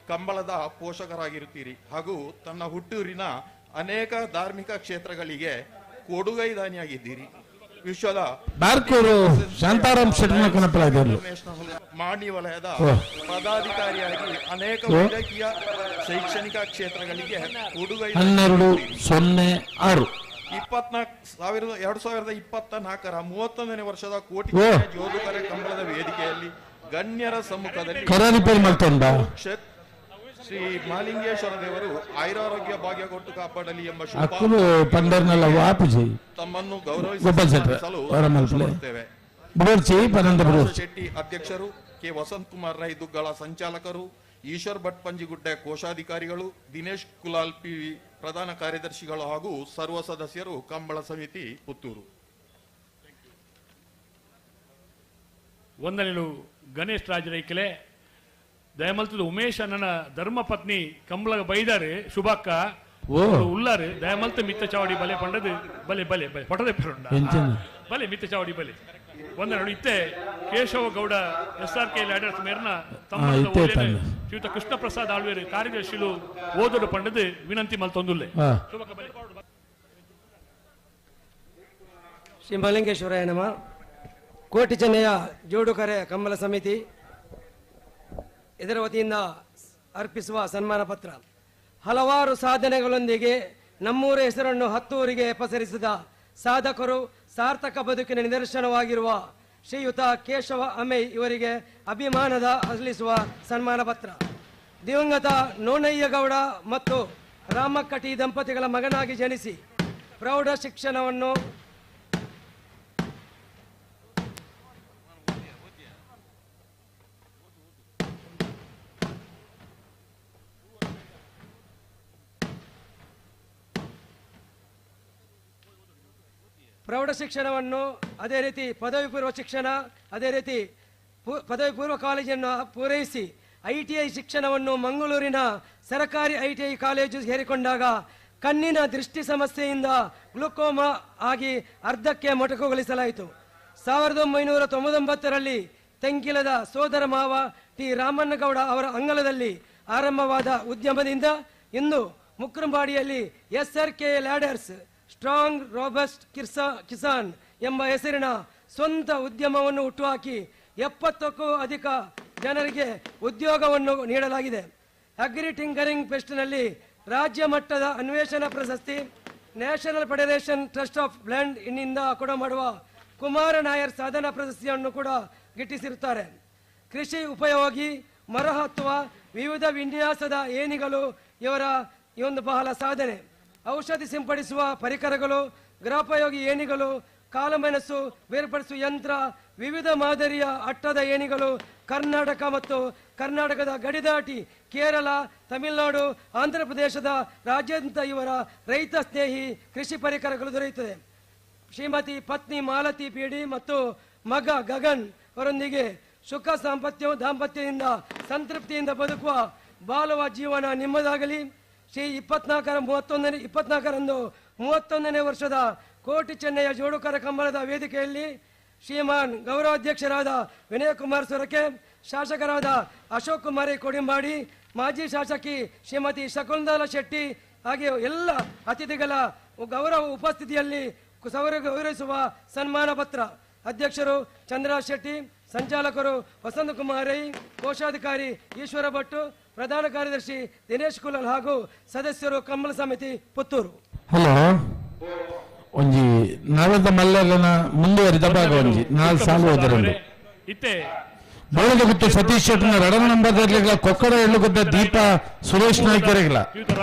ಕಂಬಳದ ಪೋಷಕರಾಗಿರುತ್ತೀರಿ ಹಾಗೂ ತನ್ನ ಹುಟ್ಟೂರಿನ ಅನೇಕ ಧಾರ್ಮಿಕ ಕ್ಷೇತ್ರಗಳಿಗೆ ಕೊಡುಗೈದಾನಿಯಾಗಿದ್ದೀರಿ. ವಿಶ್ವದ ಬಾರ್ಕೂರು ಶಾಂತಾರಾಮ್ ಶೆಟ್ಟರ್ನ ಕನಪಲಾದರು ಮಾಣಿ ವಲಯದ ಪದಾಧಿಕಾರಿಯಾಗಿ ಅನೇಕ ವೈದ್ಯಕೀಯ ಶೈಕ್ಷಣಿಕ ಕ್ಷೇತ್ರಗಳಿಗೆ ಕೊಡುಗೈ 12-06 2024ರ 31ನೇ ವರ್ಷದ ಕೋಟಿ ಜೋದುಕರೆ ಕಂಬಳದ ವೇದಿಕೆಯಲ್ಲಿ ಗಣ್ಯರ ಸಮ್ಮುಖದಲ್ಲಿ ಶ್ರೀ ಮಾಲಿಂಗೇಶ್ವರ ದೇವರು ಆಯುರಾರೋಗ್ಯ ಭಾಗ್ಯ ಕೊಟ್ಟು ಕಾಪಾಡಲಿ ಎಂಬ ತಮ್ಮನ್ನು ಗೌರವಿಸಲು ಶೆಟ್ಟಿ ಅಧ್ಯಕ್ಷರು, ಕೆ ವಸಂತ್ ಕುಮಾರ್ ರೈ ದುಗ್ಗಳ ಸಂಚಾಲಕರು, ಈಶ್ವರ್ ಭಟ್ ಪಂಜಿಗುಡ್ಡೆ ಕೋಶಾಧಿಕಾರಿಗಳು, ದಿನೇಶ್ ಕುಲಾಲ್ ಪಿ ಪ್ರಧಾನ ಕಾರ್ಯದರ್ಶಿಗಳು ಹಾಗೂ ಸರ್ವ ಸದಸ್ಯರು, ಕಂಬಳ ಸಮಿತಿ ಪುತ್ತೂರು. ವಂದನೆಗಳು ಗಣೇಶ್ ರಾಜ್ ರೈಕಲೆ. ದಯಮಲ್ತದ ಉಮೇಶ್ ಅಣ್ಣನ ಧರ್ಮಪತ್ನಿ ಕಂಬಳಗ ಬೈದಾರೆ ಶುಭಕ್ಕ ಉಲ್ಲಾರು ದಯಮಲ್ತ ಮಿತ್ತ ಚಾವಡಿ ಬಲೆ ಪಂಡದು ಬಲೆ ಬಲೆ ಬಲೆ ಪಟದೆ ಬಲೆ ಮಿತ್ತ ಚಾವಡಿ ಬಲೆ ವಂದನೆಗಳು. ಇತ್ತೆ Keshava Gowda S R K ladders ಮೇರ್ನ ತಮ್ಮ ಶ್ರೀಯುತ ಕೃಷ್ಣ ಪ್ರಸಾದ್ ಆಳ್ವೇರು ಕಾರ್ಯದರ್ಶಿಲು ಓದಲು ಪಂಡದು ವಿನಂತಿ ಮಲ್ತೊಂದುಲ್ಲೆ. ಶ್ರೀ ಮಲಿಂಗೇಶ್ವರಾಯ ನಮಃ. ಕೋಟಿ ಚೆನ್ನಯ್ಯ ಜೋಡುಕರೆ ಕಂಬಳ ಸಮಿತಿ ಇದರ ವತಿಯಿಂದ ಅರ್ಪಿಸುವ ಸನ್ಮಾನ ಪತ್ರ. ಹಲವಾರು ಸಾಧನೆಗಳೊಂದಿಗೆ ನಮ್ಮೂರ ಹೆಸರನ್ನು ಹತ್ತೂರಿಗೆ ಪಸರಿಸಿದ ಸಾಧಕರು, ಸಾರ್ಥಕ ಬದುಕಿನ ನಿದರ್ಶನವಾಗಿರುವ ಶ್ರೀಯುತ ಕೇಶವ ಅಮೈ ಇವರಿಗೆ ಅಭಿಮಾನದ ಸಲ್ಲಿಸುವ ಸನ್ಮಾನ ಪತ್ರ. ದಿವಂಗತ ನೋನಯ್ಯಗೌಡ ಮತ್ತು ರಾಮಕ್ಕಟಿ ದಂಪತಿಗಳ ಮಗನಾಗಿ ಜನಿಸಿ ಪ್ರೌಢ ಶಿಕ್ಷಣವನ್ನು ಪ್ರೌಢ ಶಿಕ್ಷಣವನ್ನು, ಅದೇ ರೀತಿ ಪದವಿ ಪೂರ್ವ ಶಿಕ್ಷಣ, ಅದೇ ರೀತಿ ಪದವಿ ಪೂರ್ವ ಕಾಲೇಜನ್ನು ಪೂರೈಸಿ ITI ಶಿಕ್ಷಣವನ್ನು ಮಂಗಳೂರಿನ ಸರಕಾರಿ ITI college ಸೇರಿಕೊಂಡಾಗ ಕಣ್ಣಿನ ದೃಷ್ಟಿ ಸಮಸ್ಯೆಯಿಂದ ಗ್ಲುಕೋಮಾ ಆಗಿ ಅರ್ಧಕ್ಕೆ ಮೊಟಕುಗೊಳಿಸಲಾಯಿತು. 1999ರಲ್ಲಿ ತೆಂಕಿಲದ ಸೋದರ ಮಾವ ಟಿ ರಾಮಣ್ಣಗೌಡ ಅವರ ಅಂಗಳದಲ್ಲಿ ಆರಂಭವಾದ ಉದ್ಯಮದಿಂದ ಇಂದು ಮುಕ್ರಂಬಾಡಿಯಲ್ಲಿ SRK ladders strong robust Kisan ಎಂಬ ಹೆಸರಿನ ಸ್ವಂತ ಉದ್ಯಮವನ್ನು ಹುಟ್ಟುಹಾಕಿ 70ಕ್ಕೂ ಅಧಿಕ ಜನರಿಗೆ ಉದ್ಯೋಗವನ್ನು ನೀಡಲಾಗಿದೆ. ಅಗ್ರಿ ಟಿಂಕರಿಂಗ್ ಫೆಸ್ಟ್ನಲ್ಲಿ ರಾಜ್ಯ ಮಟ್ಟದ ಅನ್ವೇಷಣಾ ಪ್ರಶಸ್ತಿ, national federation trust of blind ಇನ್ನಿಂದ ಕೊಡಮಾಡುವ ಕುಮಾರ ನಾಯರ್ ಸಾಧನಾ ಪ್ರಶಸ್ತಿಯನ್ನು ಕೂಡ ಗಿಟ್ಟಿಸಿರುತ್ತಾರೆ. ಕೃಷಿ ಉಪಯೋಗಿ ಮರ ಹತ್ತುವ ವಿವಿಧ ವಿನ್ಯಾಸದ ಏಣಿಗಳು ಇವರ ಈ ಒಂದು ಬಹಳ ಸಾಧನೆ. ಔಷಧಿ ಸಿಂಪಡಿಸುವ ಪರಿಕರಗಳು, ಗೃಹೋಪಯೋಗಿ ಏಣಿಗಳು, ಕಾಳುಮೆಣಸು ಬೇರ್ಪಡಿಸುವ ಯಂತ್ರ, ವಿವಿಧ ಮಾದರಿಯ ಅಟ್ಟದ ಏಣಿಗಳು ಕರ್ನಾಟಕ ಮತ್ತು ಕರ್ನಾಟಕದ ಗಡಿದಾಟಿ ಕೇರಳ, ತಮಿಳುನಾಡು, ಆಂಧ್ರ ಪ್ರದೇಶದ ರಾಜ್ಯಾದ್ಯಂತ ಇವರ ರೈತ ಸ್ನೇಹಿ ಕೃಷಿ ಪರಿಕರಗಳು ದೊರೆಯುತ್ತದೆ. ಶ್ರೀಮತಿ ಪತ್ನಿ ಮಾಲತಿ ಪಿಡಿ ಮತ್ತು ಮಗ ಗಗನ್ ಅವರೊಂದಿಗೆ ಸುಖ ದಾಂಪತ್ಯದಿಂದ ಸಂತೃಪ್ತಿಯಿಂದ ಬದುಕುವ ಬಾಳುವ ಜೀವನ ನಿಮ್ಮದಾಗಲಿ. ಶ್ರೀ 24ರಂದು 31ನೇ ವರ್ಷದ ಕೋಟಿ ಚೆನ್ನಯ್ಯ ಜೋಡುಕರ ಕಂಬಳದ ವೇದಿಕೆಯಲ್ಲಿ ಶ್ರೀಮಾನ್ ಗೌರವಾಧ್ಯಕ್ಷರಾದ ವಿನಯಕುಮಾರ್ ಸೊರಕೆ, ಶಾಸಕರಾದ ಅಶೋಕ್ ಕುಮಾರಿ ಕೊಡಿಂಬಾಡಿ, ಮಾಜಿ ಶಾಸಕಿ ಶ್ರೀಮತಿ ಶಕುಂತಲಾ ಶೆಟ್ಟಿ ಹಾಗೆ ಎಲ್ಲ ಅತಿಥಿಗಳ ಗೌರವ ಉಪಸ್ಥಿತಿಯಲ್ಲಿ ಗೌರವಿಸುವ ಸನ್ಮಾನ ಪತ್ರ. ಅಧ್ಯಕ್ಷರು ಚಂದ್ರರಾಜ್ ಶೆಟ್ಟಿ, ಸಂಚಾಲಕರು ವಸಂತಕುಮಾರ್ ರೈ, ಕೋಶಾಧಿಕಾರಿ ಈಶ್ವರ ಭಟ್ಟು, ಪ್ರಧಾನ ಕಾರ್ಯದರ್ಶಿ ದಿನೇಶ್ ಕುಲಲ್ ಹಾಗೂ ಸದಸ್ಯರು ಕಂಬಳ ಸಮಿತಿ ಪುತ್ತೂರು. ಹಲೋ ಒಂಜಿ ನಾವೆದ ಮಲ್ಲನ ಮುಂದುವರಿದ ಭಾಗ ಒಂಜಿ 4 ಸಾಲು ಹೋದರಂದು ಬಳ್ಳದ ಗುತ್ತು ಸತೀಶ್ ಶೆಟ್ಟನ ರಡನ ನಂಬರ್ ಕೊಕ್ಕಡ ಎಳ್ಳುಗುದ್ದ ದೀಪ ಸುರೇಶ್ ನಾಯ್ಕರಿಗಳ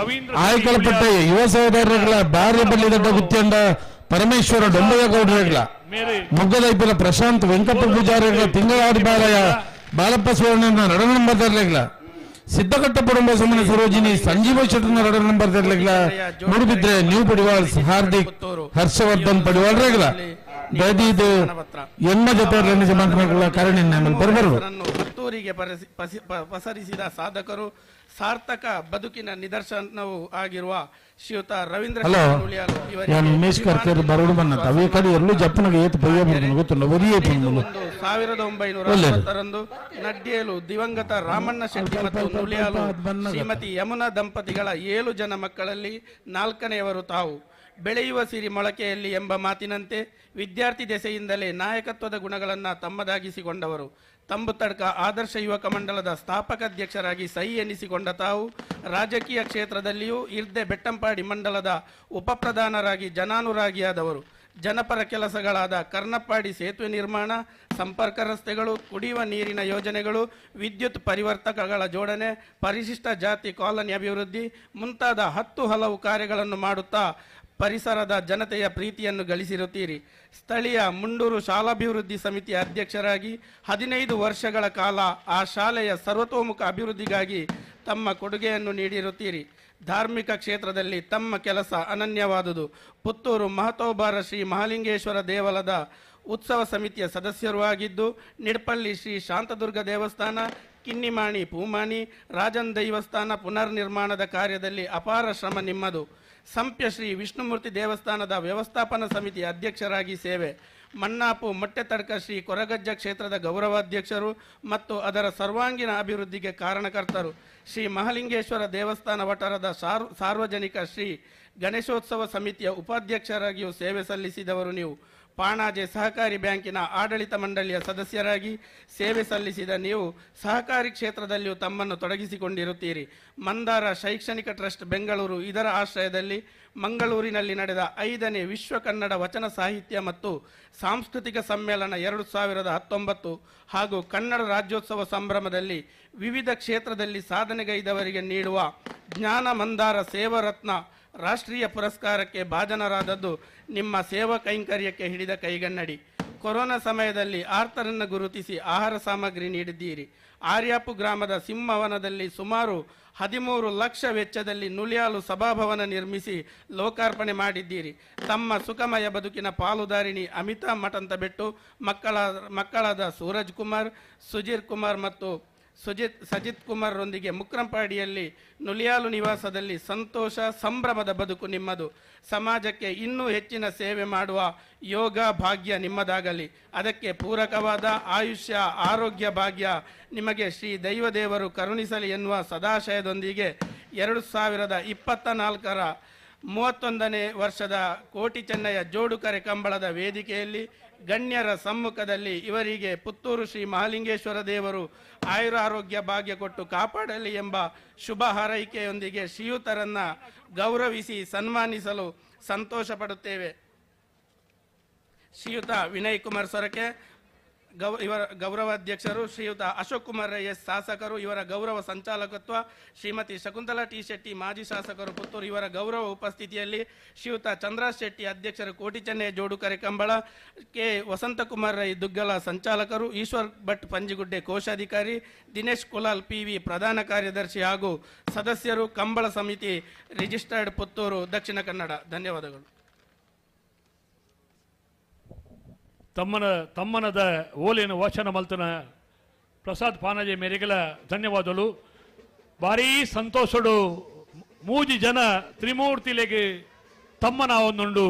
ಆಯ್ಕಳಪಟ್ಟ ಯುವ ಸಹೋದರಗಳ ಬಾರ್ಯ ಬಳ್ಳಿದಡ್ಡ ಗುತ್ತಿಯಂಡ ಪರಮೇಶ್ವರ ಡೊಂಬಯ್ಯಗೌಡರಿಗಳ ಮೊಗ್ಗದೈಪಿಲ ಪ್ರಶಾಂತ್ ವೆಂಕಪ್ಪ ಪೂಜಾರಿಗಳ ತಿಂಗಳಾಡಿ ಬಾಲಯ ಬಾಲಪ್ಪ ಸುವರ್ಣನ ರಡನ ನಂಬರ್ ಸಿದ್ದಕಟ್ಟ ಪುರಂಬ ಸುಮನ ಸರೋಜಿನಿ ಸಂಜೀವ ಶೆಟ್ಟನ ರಡನ ನಂಬರ್ ಮೂಡುಬಿದ್ರೆ ನ್ಯೂ ಪಡಿವಾಳ್ ಹಾರ್ದಿಕ್ ಹರ್ಷವರ್ಧನ್ ಪಡಿವಾಳ್ ರೇಗಲ ದಯದೀದು ಎಮ್ಮ ಜೊತೆ ಕಾರಣ ಬರಬರು ಪುತ್ತೂರಿಗೆ ಪಸರಿಸಿದ ಸಾಧಕರು, ಸಾರ್ಥಕ ಬದುಕಿನ ನಿದರ್ಶನವೂ ಆಗಿರುವ ಶ್ರೀಯುತ ರವೀಂದ್ರ ಉಮೇಶ್ ಕರ್ಕೇರ್ ಬರಡು ಬನ್ನ ಅವೇ ಕಡೆ ಎಲ್ಲೂ ಜಪ್ಪನಿಗೆ ಏತು ಪಯ್ಯ ಬರ್ದು ಗೊತ್ತುಂಡ ಒರಿಯೇ 1960ರಂದು ನಡ್ಡೇಲು ದಿವಂಗತ ರಾಮಣ್ಣ ಶೆಟ್ಟಿ ಮತ್ತು ನುಳಿಯಾಲು ಶ್ರೀಮತಿ ಯಮುನಾ ದಂಪತಿಗಳ 7 ಜನ ಮಕ್ಕಳಲ್ಲಿ 4ನೆಯವರು ತಾವು. ಬೆಳೆಯುವ ಸಿರಿ ಮೊಳಕೆಯಲ್ಲಿ ಎಂಬ ಮಾತಿನಂತೆ ವಿದ್ಯಾರ್ಥಿ ದೆಸೆಯಿಂದಲೇ ನಾಯಕತ್ವದ ಗುಣಗಳನ್ನು ತಮ್ಮದಾಗಿಸಿಕೊಂಡವರು. ತಂಬುತಡ್ಕ ಆದರ್ಶ ಯುವಕ ಮಂಡಲದ ಸ್ಥಾಪಕ ಅಧ್ಯಕ್ಷರಾಗಿ ಸಹಿ ಎನಿಸಿಕೊಂಡ ತಾವು ರಾಜಕೀಯ ಕ್ಷೇತ್ರದಲ್ಲಿಯೂ ಇರ್ದೆ ಬೆಟ್ಟಂಪಾಡಿ ಮಂಡಲದ ಉಪಪ್ರಧಾನರಾಗಿ ಜನಾನುರಾಗಿಯಾದವರು. ಜನಪರ ಕೆಲಸಗಳಾದ ಕರ್ನಪ್ಪಾಡಿ ಸೇತುವೆ ನಿರ್ಮಾಣ, ಸಂಪರ್ಕ ರಸ್ತೆಗಳು, ಕುಡಿಯುವ ನೀರಿನ ಯೋಜನೆಗಳು, ವಿದ್ಯುತ್ ಪರಿವರ್ತಕಗಳ ಜೋಡಣೆ, ಪರಿಶಿಷ್ಟ ಜಾತಿ ಕಾಲೋನಿ ಅಭಿವೃದ್ಧಿ ಮುಂತಾದ 10 ಹಲವು ಕಾರ್ಯಗಳನ್ನು ಮಾಡುತ್ತಾ ಪರಿಸರದ ಜನತೆಯ ಪ್ರೀತಿಯನ್ನು ಗಳಿಸಿರುತ್ತೀರಿ. ಸ್ಥಳೀಯ ಮುಂಡೂರು ಶಾಲಾಭಿವೃದ್ಧಿ ಸಮಿತಿಯ ಅಧ್ಯಕ್ಷರಾಗಿ 15 ವರ್ಷಗಳ ಕಾಲ ಆ ಶಾಲೆಯ ಸರ್ವತೋಮುಖ ಅಭಿವೃದ್ಧಿಗಾಗಿ ತಮ್ಮ ಕೊಡುಗೆಯನ್ನು ನೀಡಿರುತ್ತೀರಿ. ಧಾರ್ಮಿಕ ಕ್ಷೇತ್ರದಲ್ಲಿ ತಮ್ಮ ಕೆಲಸ ಅನನ್ಯವಾದುದು. ಪುತ್ತೂರು ಮಹತೋಬಾರ ಶ್ರೀ ಮಹಾಲಿಂಗೇಶ್ವರ ದೇವಲದ ಉತ್ಸವ ಸಮಿತಿಯ ಸದಸ್ಯರೂ ಆಗಿದ್ದು, ನಿಡ್ಪಳ್ಳಿ ಶ್ರೀ ಶಾಂತದುರ್ಗ ದೇವಸ್ಥಾನ, ಕಿನ್ನಿಮಾಣಿ ಪೂಮಾಣಿ, ರಾಜನ್ ದೇವಸ್ಥಾನ ಪುನರ್ನಿರ್ಮಾಣದ ಕಾರ್ಯದಲ್ಲಿ ಅಪಾರ ಶ್ರಮ ನಿಮ್ಮದು. ಸಂಪ್ಯ ಶ್ರೀ ವಿಷ್ಣುಮೂರ್ತಿ ದೇವಸ್ಥಾನದ ವ್ಯವಸ್ಥಾಪನಾ ಸಮಿತಿಯ ಅಧ್ಯಕ್ಷರಾಗಿ ಸೇವೆ. ಮಣ್ಣಾಪು ಮೊಟ್ಟೆತಡ್ಕ ಶ್ರೀ ಕೊರಗಜ್ಜ ಕ್ಷೇತ್ರದ ಗೌರವಾಧ್ಯಕ್ಷರು ಮತ್ತು ಅದರ ಸರ್ವಾಂಗೀಣ ಅಭಿವೃದ್ಧಿಗೆ ಕಾರಣಕರ್ತರು. ಶ್ರೀ ಮಹಾಲಿಂಗೇಶ್ವರ ದೇವಸ್ಥಾನ ವಠಾರದ ಸಾರ್ವಜನಿಕ ಶ್ರೀ ಗಣೇಶೋತ್ಸವ ಸಮಿತಿಯ ಉಪಾಧ್ಯಕ್ಷರಾಗಿಯೂ ಸೇವೆ ಸಲ್ಲಿಸಿದವರು ನೀವು. ಪಾಣಾಜೆ ಸಹಕಾರಿ ಬ್ಯಾಂಕಿನ ಆಡಳಿತ ಮಂಡಳಿಯ ಸದಸ್ಯರಾಗಿ ಸೇವೆ ಸಲ್ಲಿಸಿದ ನೀವು ಸಹಕಾರಿ ಕ್ಷೇತ್ರದಲ್ಲಿಯೂ ತಮ್ಮನ್ನು ತೊಡಗಿಸಿಕೊಂಡಿರುತ್ತೀರಿ. ಮಂದಾರ ಶೈಕ್ಷಣಿಕ ಟ್ರಸ್ಟ್ ಬೆಂಗಳೂರು ಇದರ ಆಶ್ರಯದಲ್ಲಿ ಮಂಗಳೂರಿನಲ್ಲಿ ನಡೆದ 5ನೇ ವಿಶ್ವ ಕನ್ನಡ ವಚನ ಸಾಹಿತ್ಯ ಮತ್ತು ಸಾಂಸ್ಕೃತಿಕ ಸಮ್ಮೇಳನ 2019 ಹಾಗೂ ಕನ್ನಡ ರಾಜ್ಯೋತ್ಸವ ಸಂಭ್ರಮದಲ್ಲಿ ವಿವಿಧ ಕ್ಷೇತ್ರದಲ್ಲಿ ಸಾಧನೆಗೈದವರಿಗೆ ನೀಡುವ ಜ್ಞಾನ ಮಂದಾರ ಸೇವಾರತ್ನ ರಾಷ್ಟ್ರೀಯ ಪುರಸ್ಕಾರಕ್ಕೆ ಭಾಜನರಾದದ್ದು ನಿಮ್ಮ ಸೇವಾ ಕೈಂಕರ್ಯಕ್ಕೆ ಹಿಡಿದ ಕೈಗನ್ನಡಿ. ಕೊರೋನಾ ಸಮಯದಲ್ಲಿ ಆರ್ತರನ್ನು ಗುರುತಿಸಿ ಆಹಾರ ಸಾಮಗ್ರಿ ನೀಡಿದ್ದೀರಿ. ಆರ್ಯಾಪು ಗ್ರಾಮದ ಸಿಂಹವನದಲ್ಲಿ ಸುಮಾರು 13 ಲಕ್ಷ ವೆಚ್ಚದಲ್ಲಿ ನುಲಿಯಾಲು ಸಭಾಭವನ ನಿರ್ಮಿಸಿ ಲೋಕಾರ್ಪಣೆ ಮಾಡಿದ್ದೀರಿ. ತಮ್ಮ ಸುಖಮಯ ಬದುಕಿನ ಪಾಲುದಾರಿಣಿ ಅಮಿತಾ ಮಠಂತಬೆಟ್ಟು, ಮಕ್ಕಳಾದ ಸೂರಜ್ ಕುಮಾರ್, ಸುಜೀರ್ ಕುಮಾರ್ ಮತ್ತು ಸಜಿತ್ ಕುಮಾರ್ರೊಂದಿಗೆ ಮುಕ್ರಂಪಾಡಿಯಲ್ಲಿ ನುಲಿಯಾಲು ನಿವಾಸದಲ್ಲಿ ಸಂತೋಷ ಸಂಭ್ರಮದ ಬದುಕು ನಿಮ್ಮದು. ಸಮಾಜಕ್ಕೆ ಇನ್ನೂ ಹೆಚ್ಚಿನ ಸೇವೆ ಮಾಡುವ ಯೋಗ ಭಾಗ್ಯ ನಿಮ್ಮದಾಗಲಿ. ಅದಕ್ಕೆ ಪೂರಕವಾದ ಆಯುಷ್ಯ ಆರೋಗ್ಯ ಭಾಗ್ಯ ನಿಮಗೆ ಶ್ರೀ ದೈವದೇವರು ಕರುಣಿಸಲಿ ಎನ್ನುವ ಸದಾಶಯದೊಂದಿಗೆ 2024ರ 31ನೇ ವರ್ಷದ ಕೋಟಿ ಚೆನ್ನಯ್ಯ ಜೋಡುಕರೆ ಕಂಬಳದ ವೇದಿಕೆಯಲ್ಲಿ ಗಣ್ಯರ ಸಮ್ಮುಖದಲ್ಲಿ ಇವರಿಗೆ ಪುತ್ತೂರು ಶ್ರೀ ಮಹಾಲಿಂಗೇಶ್ವರ ದೇವರು ಆಯುರಾರೋಗ್ಯ ಭಾಗ್ಯ ಕೊಟ್ಟು ಕಾಪಾಡಲಿ ಎಂಬ ಶುಭ ಹಾರೈಕೆಯೊಂದಿಗೆ ಶ್ರೀಯುತರನ್ನು ಗೌರವಿಸಿ ಸನ್ಮಾನಿಸಲು ಸಂತೋಷ ಪಡುತ್ತೇವೆ. ಶ್ರೀಯುತ ವಿನಯ್ ಕುಮಾರ್ ಸೊರಕೆ ಇವರ ಗೌರವಾಧ್ಯಕ್ಷರು, ಶ್ರೀಯುತ ಅಶೋಕ್ ಕುಮಾರ್ ಎಸ್ ಶಾಸಕರು ಇವರ ಗೌರವ ಸಂಚಾಲಕತ್ವ, ಶ್ರೀಮತಿ ಶಕುಂತಲಾ ಟಿ ಶೆಟ್ಟಿ ಮಾಜಿ ಶಾಸಕರು ಪುತ್ತೂರು ಇವರ ಗೌರವ ಉಪಸ್ಥಿತಿಯಲ್ಲಿ, ಶ್ರೀಯುತ ಚಂದ್ರಾಜ್ ಶೆಟ್ಟಿ ಅಧ್ಯಕ್ಷರು ಕೋಟಿ ಚೆನ್ನಯ್ಯ ಜೋಡುಕರೆ ಕಂಬಳ, ಕೆ ವಸಂತಕುಮಾರ್ ರೈ ದುಗ್ಗಲ ಸಂಚಾಲಕರು, ಈಶ್ವರ್ ಭಟ್ ಪಂಜಿಗುಡ್ಡೆ ಕೋಶಾಧಿಕಾರಿ, ದಿನೇಶ್ ಕುಲಾಲ್ ಪಿ ವಿ ಪ್ರಧಾನ ಕಾರ್ಯದರ್ಶಿ ಹಾಗೂ ಸದಸ್ಯರು, ಕಂಬಳ ಸಮಿತಿ ರಿಜಿಸ್ಟರ್ಡ್ ಪುತ್ತೂರು ದಕ್ಷಿಣ ಕನ್ನಡ. ಧನ್ಯವಾದಗಳು. ತಮ್ಮನದ ಓಲೆಯನ್ನು ವಾಚನ ಮಲ್ತನ ಪ್ರಸಾದ್ ಪಾನಾಜೆ ಮೇರೆಗೆಲ ಧನ್ಯವಾದಗಳು. ಭಾರೀ ಸಂತೋಷಡು ಮೂಜಿ ಜನ ತ್ರಿಮೂರ್ತಿಲೆಗೆ ತಮ್ಮನ ಒಂದುಂಡು.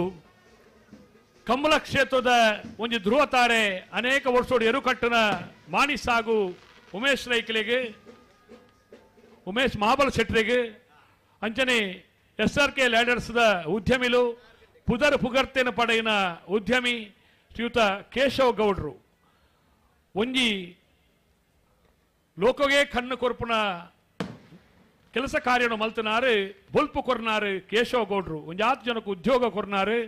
ಕಮಲ ಕ್ಷೇತ್ರದ ಒಂಜಿ ಧ್ರುವ ತಾರೆ ಅನೇಕ ವರ್ಷೋಡು ಎರುಕಟ್ಟನ ಮಾಣಿಸಾಗು ಉಮೇಶ್ ರೈಕಲಿಗೆ, ಉಮೇಶ್ ಮಹಾಬಲ ಶೆಟ್ಟರಿಗೆ, ಅಂಚನೆ ಎಸ್ ಆರ್ ಕೆ ಲ್ಯಾಡರ್ಸ್ದ ಉದ್ಯಮಿಲು, ಪುದರ್ ಪುಗರ್ತೇನ ಪಡೆಯಿನ ಉದ್ಯಮಿ ಶ್ರೀಯುತ ಕೇಶವ ಗೌಡ್ರು. ಒಂಜಿ ಲೋಕಗೆ ಕಣ್ಣು ಕೊರ್ಪುನ ಕೆಲಸ ಕಾರ್ಯನು ಮಲ್ತನಾರು, ಬೊಲ್ಪು ಕೊರ್ನಾರು ಕೇಶವ ಗೌಡ್ರು. ಒಂಜಿ ಆತು ಜನಕ್ಕೆ ಉದ್ಯೋಗ ಕೊರ್ನಾರು.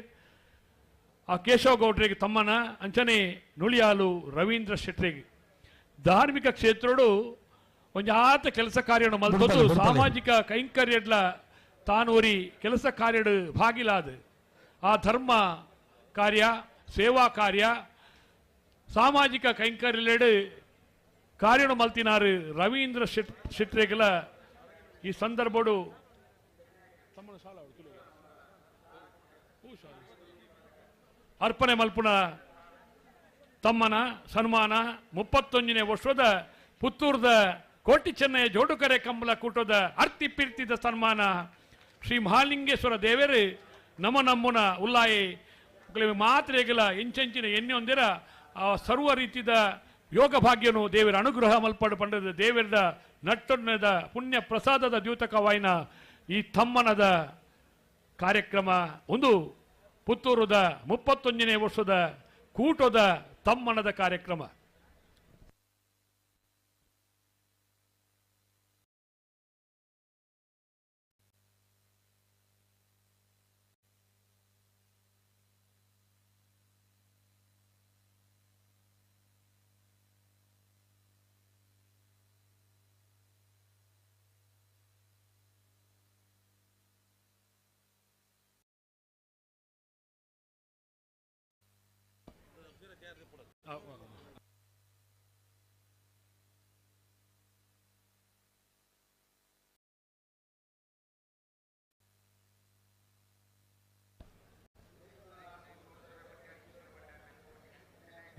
ಆ ಕೇಶವ ಗೌಡ್ರಿಗೆ ತಮ್ಮನ ಅಂಚನೆ ನುಳಿಯಾಲು ರವೀಂದ್ರ ಶೆಟ್ಟರಿಗೆ. ಧಾರ್ಮಿಕ ಕ್ಷೇತ್ರಡು ಒಂಜಿ ಆತ ಕೆಲಸ ಕಾರ್ಯನು ಮಲ್ತದ್ದು ಸಾಮಾಜಿಕ ಕೈಂಕರ್ಯಡ್ಲ ತಾನೂರಿ ಕೆಲಸ ಕಾರ್ಯಡು ಭಾಗಿಲಾದ ಆ ಧರ್ಮ ಕಾರ್ಯ, ಸೇವಾ ಕಾರ್ಯ, ಸಾಮಾಜಿಕ ಕೈಂಕರ್ಯಲೆಡು ಕಾರ್ಯನು ಮಲ್ತಿನಾರು ರವೀಂದ್ರ ಶೆಟ್ಟರಿಗೆಲ್ಲ ಈ ಸಂದರ್ಭಡು ಅರ್ಪಣೆ ಮಲ್ಪುನ ತಮ್ಮನ ಸನ್ಮಾನ. 31ನೇ ವರ್ಷದ ಪುತ್ತೂರದ ಕೋಟಿ ಚೆನ್ನಯ್ಯ ಜೋಡುಕರೆ ಕಂಬಳ ಕೂಟದ ಅರ್ತಿ ಪಿರ್ತಿದ ಸನ್ಮಾನ ಶ್ರೀ ಮಹಾಲಿಂಗೇಶ್ವರ ದೇವರು ನಮ ನಮ್ಮುನ ಉಲ್ಲಾಯಿ ಮಾತ್ರೆಗಿಲ್ಲ ಎಂಚೆಂಚಿನ ಎಣ್ಣೆ ಹೊಂದಿರ ಆ ಸರ್ವ ರೀತಿಯ ಯೋಗ ಭಾಗ್ಯನು ದೇವರ ಅನುಗ್ರಹ ಮಲ್ಪಡು ಪಂಡದ ದೇವರದ ನಟ್ಟೊನ್ನದ ಪುಣ್ಯ ಪ್ರಸಾದದ ದ್ಯೂತಕವಾಯಿನ ಈ ತಮ್ಮನದ ಕಾರ್ಯಕ್ರಮ ಒಂದು ಪುತ್ತೂರದ 31ನೇ ವರ್ಷದ ಕೂಟದ ತಮ್ಮನದ ಕಾರ್ಯಕ್ರಮ.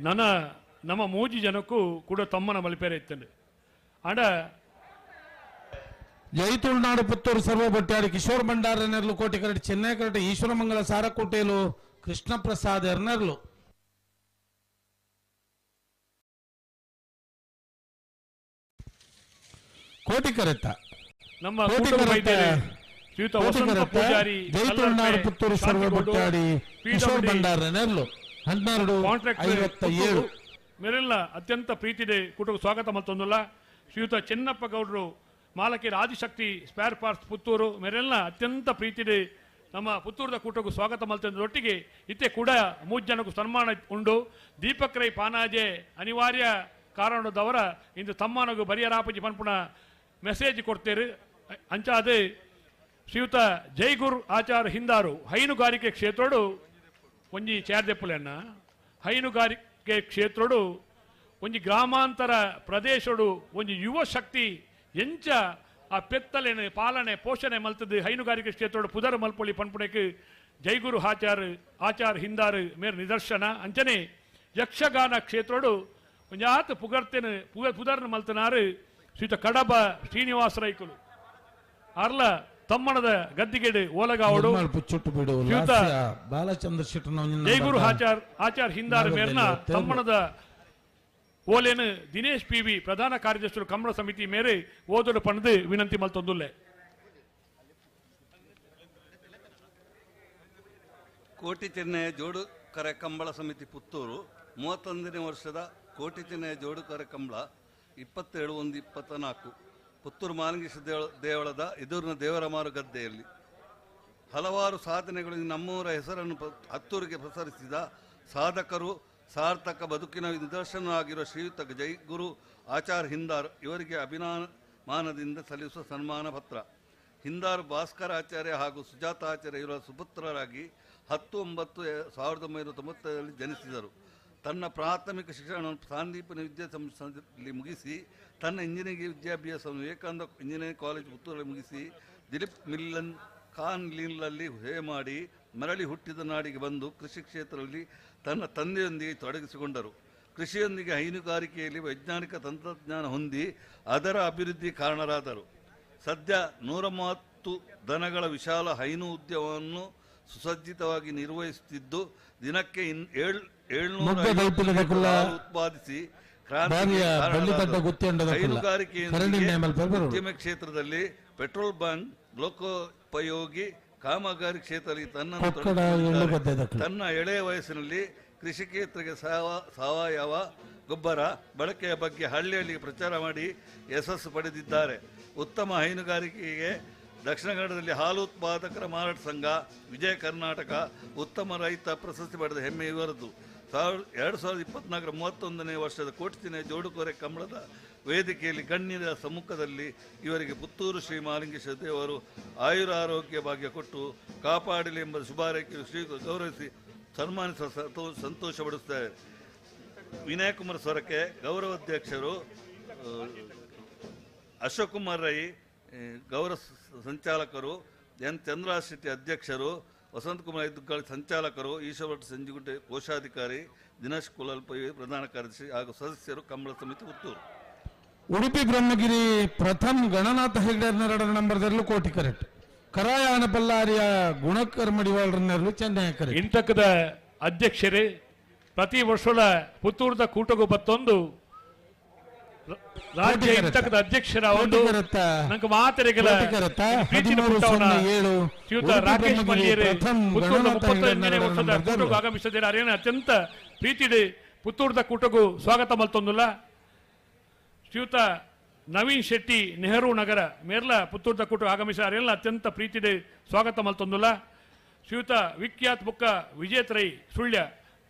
ನನ್ನ ನಮ್ಮ ಮೂಜಿ ಜನಕ್ಕೂ ಕೂಡ ತಮ್ಮನ ಮಲಿಪೇರೆ ಇತ್ತಂಡೆ ಆಂಡ ಜೈ ತುಳುನಾಡು ಪುತ್ತೂರು ಸರ್ವ ಬಟ್ಟಾಡಿ ಕಿಶೋರ್ ಭಂಡಾರ ನೆರ್ಲು ಕೋಟಿ ಕರಡಿ ಚೆನ್ನೈ ಕರಡಿ ಈಶ್ವರಮಂಗಲ ಸಾರಕೋಟೆಲು ಕೃಷ್ಣ ಪ್ರಸಾದ್ ಎರ್ನೆರ್ಲು. ಕೋಟಿ ಕರೆತ ನಮ್ಮ ಜೈ ತುಳುನಾಡು ಪುತ್ತೂರು ಸರ್ವ ಬಟ್ಟಾಡಿ ಕಿಶೋರ್ ಭಂಡಾರ ನೆರ್ಲು 12 57 ಮೇರೆಲ್ಲ ಅತ್ಯಂತ ಪ್ರೀತಿದೆ ಕೂಟಕ್ಕೆ ಸ್ವಾಗತ ಮತ್ತೊಂದಲ್ಲ. ಶ್ರೀಯುತ ಚೆನ್ನಪ್ಪ ಗೌಡರು ಮಾಲಕಿಯರ ಆದಿಶಕ್ತಿ ಸ್ಪೇರ್ ಪಾರ್ಟ್ಸ್ ಪುತ್ತೂರು ಮೇರೆಲ್ಲ ಅತ್ಯಂತ ಪ್ರೀತಿದೆ ನಮ್ಮ ಪುತ್ತೂರದ ಕೂಟಕ್ಕೂ ಸ್ವಾಗತ ಮಲ್ತೊಟ್ಟಿಗೆ ಇತ್ತೆ ಕೂಡ ಮೂರು ಜನಕ್ಕೂ ಸನ್ಮಾನ ಉಂಡು. ದೀಪಕ್ ರೈ ಪಾನಾಜೆ ಅನಿವಾರ್ಯ ಕಾರಣದವರ ಇಂದು ತಮ್ಮನಗು ಬರಿಯರಾಪಜಿ ಪನ್ಪುಣ ಮೆಸೇಜ್ ಕೊಡ್ತೇರು. ಅಂಚಾದೆ ಶ್ರೀಯುತ ಜೈಗುರ್ ಆಚಾರ್ ಹಿಂದಾರು ಹೈನುಗಾರಿಕೆ ಕ್ಷೇತ್ರೋಡು ಒಂಜಿ ಚೇರ್ದೆಪ್ಪುಲೆನ್ನ ಹೈನುಗಾರಿಕೆ ಹೈನುಗಾರಿಕೆ ಕ್ಷೇತ್ರಡು ಒಂಜಿ ಗ್ರಾಮಾಂತರ ಪ್ರದೇಶಡು ಒಂಜಿ ಯುವ ಶಕ್ತಿ ಎಂಚ ಆ ಪೆತ್ತಲೆನು ಪಾಲನೆ ಪೋಷಣೆ ಮಲ್ತದ್ದು ಹೈನುಗಾರಿಕೆ ಕ್ಷೇತ್ರಡು ಪುದರ್ ಮಲ್ಪೊಳಿ ಪನ್ಪುಣೆಕ್ ಜೈಗುರು ಆಚಾರ್ ಆಚಾರ್ ಹಿಂದಾರು ಮೇರ್ ನಿದರ್ಶನ. ಅಂಚನೆ ಯಕ್ಷಗಾನ ಕ್ಷೇತ್ರಡು ಒಂಜಾತ್ ಪುಗರ್ತೆನು ಪುದರ್ನ ಮಲ್ತನಾರು ಶ್ರೀತ ಕಡಬ ಶ್ರೀನಿವಾಸ ರೈಕುಲು ಅರ್ಲ ತಮ್ಮಣದ ಗದ್ದಿಗೆಡು ಓಲಗಾವಡು ಬಾಲಚಂದ್ರ ಜೈಗುರು ಆಚಾರ್ ಆಚಾರ್ ಹಿಂದಾರು ಮೇರ್ನ ತಮ್ಮಣದ ಓಲೇನು ದಿನೇಶ್ ಪಿ ವಿ ಪ್ರಧಾನ ಕಾರ್ಯದರ್ಶರು ಕಂಬಳ ಸಮಿತಿ ಮೇರೆ ಓದಲು ಪಣದು ವಿನಂತಿ ಮಲ್ತೊಂದುಲ್ಲೆ. ಕೋಟಿ ಚೆನ್ನಯ ಜೋಡು ಕರೆ ಕಂಬಳ ಸಮಿತಿ ಪುತ್ತೂರು 31ನೇ ವರ್ಷದ ಕೋಟಿ ಚೆನ್ನಯ ಜೋಡು ಕರೆ ಕಂಬಳ 27/1/24 ಪುತ್ತೂರು ಮಾಲಿಂಗೇಶ ದೇವಳದ ಎದುರಿನ ದೇವರಮಾರು ಗದ್ದೆಯಲ್ಲಿ ಹಲವಾರು ಸಾಧನೆಗಳಿಗೆ ನಮ್ಮೂರ ಹೆಸರನ್ನು ಹತ್ತೂರಿಗೆ ಪ್ರಸರಿಸಿದ ಸಾಧಕರು ಸಾರ್ಥಕ ಬದುಕಿನ ನಿದರ್ಶನವಾಗಿರುವ ಶ್ರೀಯುತ ಜೈಗುರು ಆಚಾರ್ ಹಿಂದಾರ್ ಇವರಿಗೆ ಅಭಿಮಾನದಿಂದ ಸಲ್ಲಿಸುವ ಸನ್ಮಾನ ಪತ್ರ. ಹಿಂದಾರ್ ಭಾಸ್ಕರ ಆಚಾರ್ಯ ಹಾಗೂ ಸುಜಾತ ಆಚಾರ್ಯ ಇವರ ಸುಪುತ್ರರಾಗಿ 10/9/1995ರಲ್ಲಿ ಜನಿಸಿದರು. ತನ್ನ ಪ್ರಾಥಮಿಕ ಶಿಕ್ಷಣವನ್ನು ಸಾಂದೀಪನ ವಿದ್ಯಾಸಂಸ್ಥೆಯಲ್ಲಿ ಮುಗಿಸಿ ತನ್ನ ಇಂಜಿನಿಯರಿಂಗ್ ವಿದ್ಯಾಭ್ಯಾಸವನ್ನು ವಿವೇಕಾನಂದ ಇಂಜಿನಿಯರಿಂಗ್ ಕಾಲೇಜ್ ಪುತ್ತೂರಲ್ಲಿ ಮುಗಿಸಿ ದಿಲೀಪ್ ಮಿಲ್ಲನ್ ಖಾನ್ ಲೀನ್ನಲ್ಲಿ ಸೇವೆ ಮಾಡಿ ಮರಳಿ ಹುಟ್ಟಿದ ನಾಡಿಗೆ ಬಂದು ಕೃಷಿ ಕ್ಷೇತ್ರದಲ್ಲಿ ತನ್ನ ತಂದೆಯೊಂದಿಗೆ ತೊಡಗಿಸಿಕೊಂಡರು. ಕೃಷಿಯೊಂದಿಗೆ ಹೈನುಗಾರಿಕೆಯಲ್ಲಿ ವೈಜ್ಞಾನಿಕ ತಂತ್ರಜ್ಞಾನ ಹೊಂದಿ ಅದರ ಅಭಿವೃದ್ಧಿ ಕಾರಣರಾದರು. ಸದ್ಯ 130 ದನಗಳ ವಿಶಾಲ ಹೈನು ಉದ್ಯಮವನ್ನು ಸುಸಜ್ಜಿತವಾಗಿ ನಿರ್ವಹಿಸುತ್ತಿದ್ದು ದಿನಕ್ಕೆ 750 ಉತ್ಪಾದಿಸಿ ಹೈನುಗಾರಿಕೆಯೊಂದಿಗೆ ಉದ್ಯಮ ಕ್ಷೇತ್ರದಲ್ಲಿ ಪೆಟ್ರೋಲ್ ಬಂಕ್, ಲೋಕೋಪಯೋಗಿ ಕಾಮಗಾರಿ ಕ್ಷೇತ್ರದಲ್ಲಿ ತನ್ನನ್ನು ತನ್ನ ಎಳೆಯ ವಯಸ್ಸಿನಲ್ಲಿ ಕೃಷಿ ಕ್ಷೇತ್ರಕ್ಕೆ ಸಾವಯವ ಗೊಬ್ಬರ ಬಳಕೆಯ ಬಗ್ಗೆ ಹಳ್ಳಿಯಲ್ಲಿ ಪ್ರಚಾರ ಮಾಡಿ ಯಶಸ್ಸು ಪಡೆದಿದ್ದಾರೆ. ಉತ್ತಮ ಹೈನುಗಾರಿಕೆಗೆ ದಕ್ಷಿಣ ಕನ್ನಡದಲ್ಲಿ ಹಾಲು ಉತ್ಪಾದಕರ ಮಾರಾಟ ಸಂಘ, ವಿಜಯ ಕರ್ನಾಟಕ ಉತ್ತಮ ರೈತ ಪ್ರಶಸ್ತಿ ಪಡೆದ ಹೆಮ್ಮೆ ಇವರದ್ದು. 2024 31ನೇ ವರ್ಷದ ಕೋಟಿಚಿನ ಜೋಡುಕೊರೆ ಕಂಬಳದ ವೇದಿಕೆಯಲ್ಲಿ ಗಣ್ಯರ ಸಮ್ಮುಖದಲ್ಲಿ ಇವರಿಗೆ ಪುತ್ತೂರು ಶ್ರೀ ಮಹಾಲಿಂಗೇಶ್ವರ ದೇವರು ಆಯುರಾರೋಗ್ಯ ಭಾಗ್ಯ ಕೊಟ್ಟು ಕಾಪಾಡಲಿ ಎಂಬ ಶುಭಾರೈಕೆ ಶ್ರೀ ಗೌರವಿಸಿ ಸನ್ಮಾನಿಸುವ ಸಂತೋಷಪಡಿಸುತ್ತಾರೆ. ವಿನಯಕುಮಾರ್ ಸೊರಕೆ ಗೌರವಾಧ್ಯಕ್ಷರು, ಅಶೋಕ್ ಕುಮಾರ್ ರೈ ಗೌರವ ಸಂಚಾಲಕರು, ಎನ್ ಚಂದ್ರರಾಜ್ ಶೆಟ್ಟಿ ಅಧ್ಯಕ್ಷರು, ವಸಂತಕುಮಾರ್ ಐದುಗಾಳ ಸಂಚಾಲಕರು, ಈಶ್ವರ ಭಟ್ ಸಂಜುಗುಡ್ಡೆ ಕೋಶಾಧಿಕಾರಿ, ದಿನೇಶ್ ಕುಲಲ್ಪೈ ಪ್ರಧಾನ ಕಾರ್ಯದರ್ಶಿ ಹಾಗೂ ಸದಸ್ಯರು, ಕಂಬಳ ಸಮಿತಿ ಪುತ್ತೂರು. ಉಡುಪಿ ಬ್ರಹ್ಮಗಿರಿ ಪ್ರಥಮ್ ಗಣನಾಥ ಹೆಗ್ಡೆರ್ನೆರಡರ ನಂಬರ್ದಲ್ಲೂ ಕೋಟಿ ಕರೆಕ್ಟ್. ಕರಾಯಾನ ಬಲ್ಲಾರಿಯ ಗುಣಕರ್ ಮಡಿವಾಳರನ್ನೆರಡು ಚೆನ್ನೈ ಕರೆಕ್ಟ್. ಇಂತಕದ ಅಧ್ಯಕ್ಷರೇ ಪ್ರತಿ ವರ್ಷದ ಪುತ್ತೂರದ ಕೂಟಗೂ ಬತ್ತೊಂದು ರಾಜ್ಯ ಇಂತಕದ ಅಧ್ಯಕ್ಷರ ಒಂದು ನಂಗೆ ಮಾತರಿಗಳ ಶ್ರೀಯುತ ರಾಕೇಶ್ ಮಲ್ಲಿಯರೇ ಪುತ್ತೂರದ 38ನೇ ವರ್ಷದ ಕೂಟಗೂ ಆಗಮಿಸಿದ್ದಾರೆ. ಅರೇನ ಅತ್ಯಂತ ಪ್ರೀತಿಡೆ ಪುತ್ತೂರದ ಕೂಟಗೂ ಸ್ವಾಗತ ಮಲ್ತೊಂದುಲ್ಲ. ಶ್ರೀಯುತ ನವೀನ್ ಶೆಟ್ಟಿ ನೆಹರು ನಗರ ಮೇರ್ಲ ಪುತ್ತೂರದ ಕೂಟ ಆಗಮಿಸ ಅರೆಲ್ಲ ಅತ್ಯಂತ ಪ್ರೀತಿಡೆ ಸ್ವಾಗತ ಮಲ್ತೊಂದುಲ್ಲ. ಶ್ರೀಯುತ ವಿಖ್ಯಾತ್ ಬುಕ್ಕ ವಿಜೇತ್ ರೈ ಸುಳ್ಯ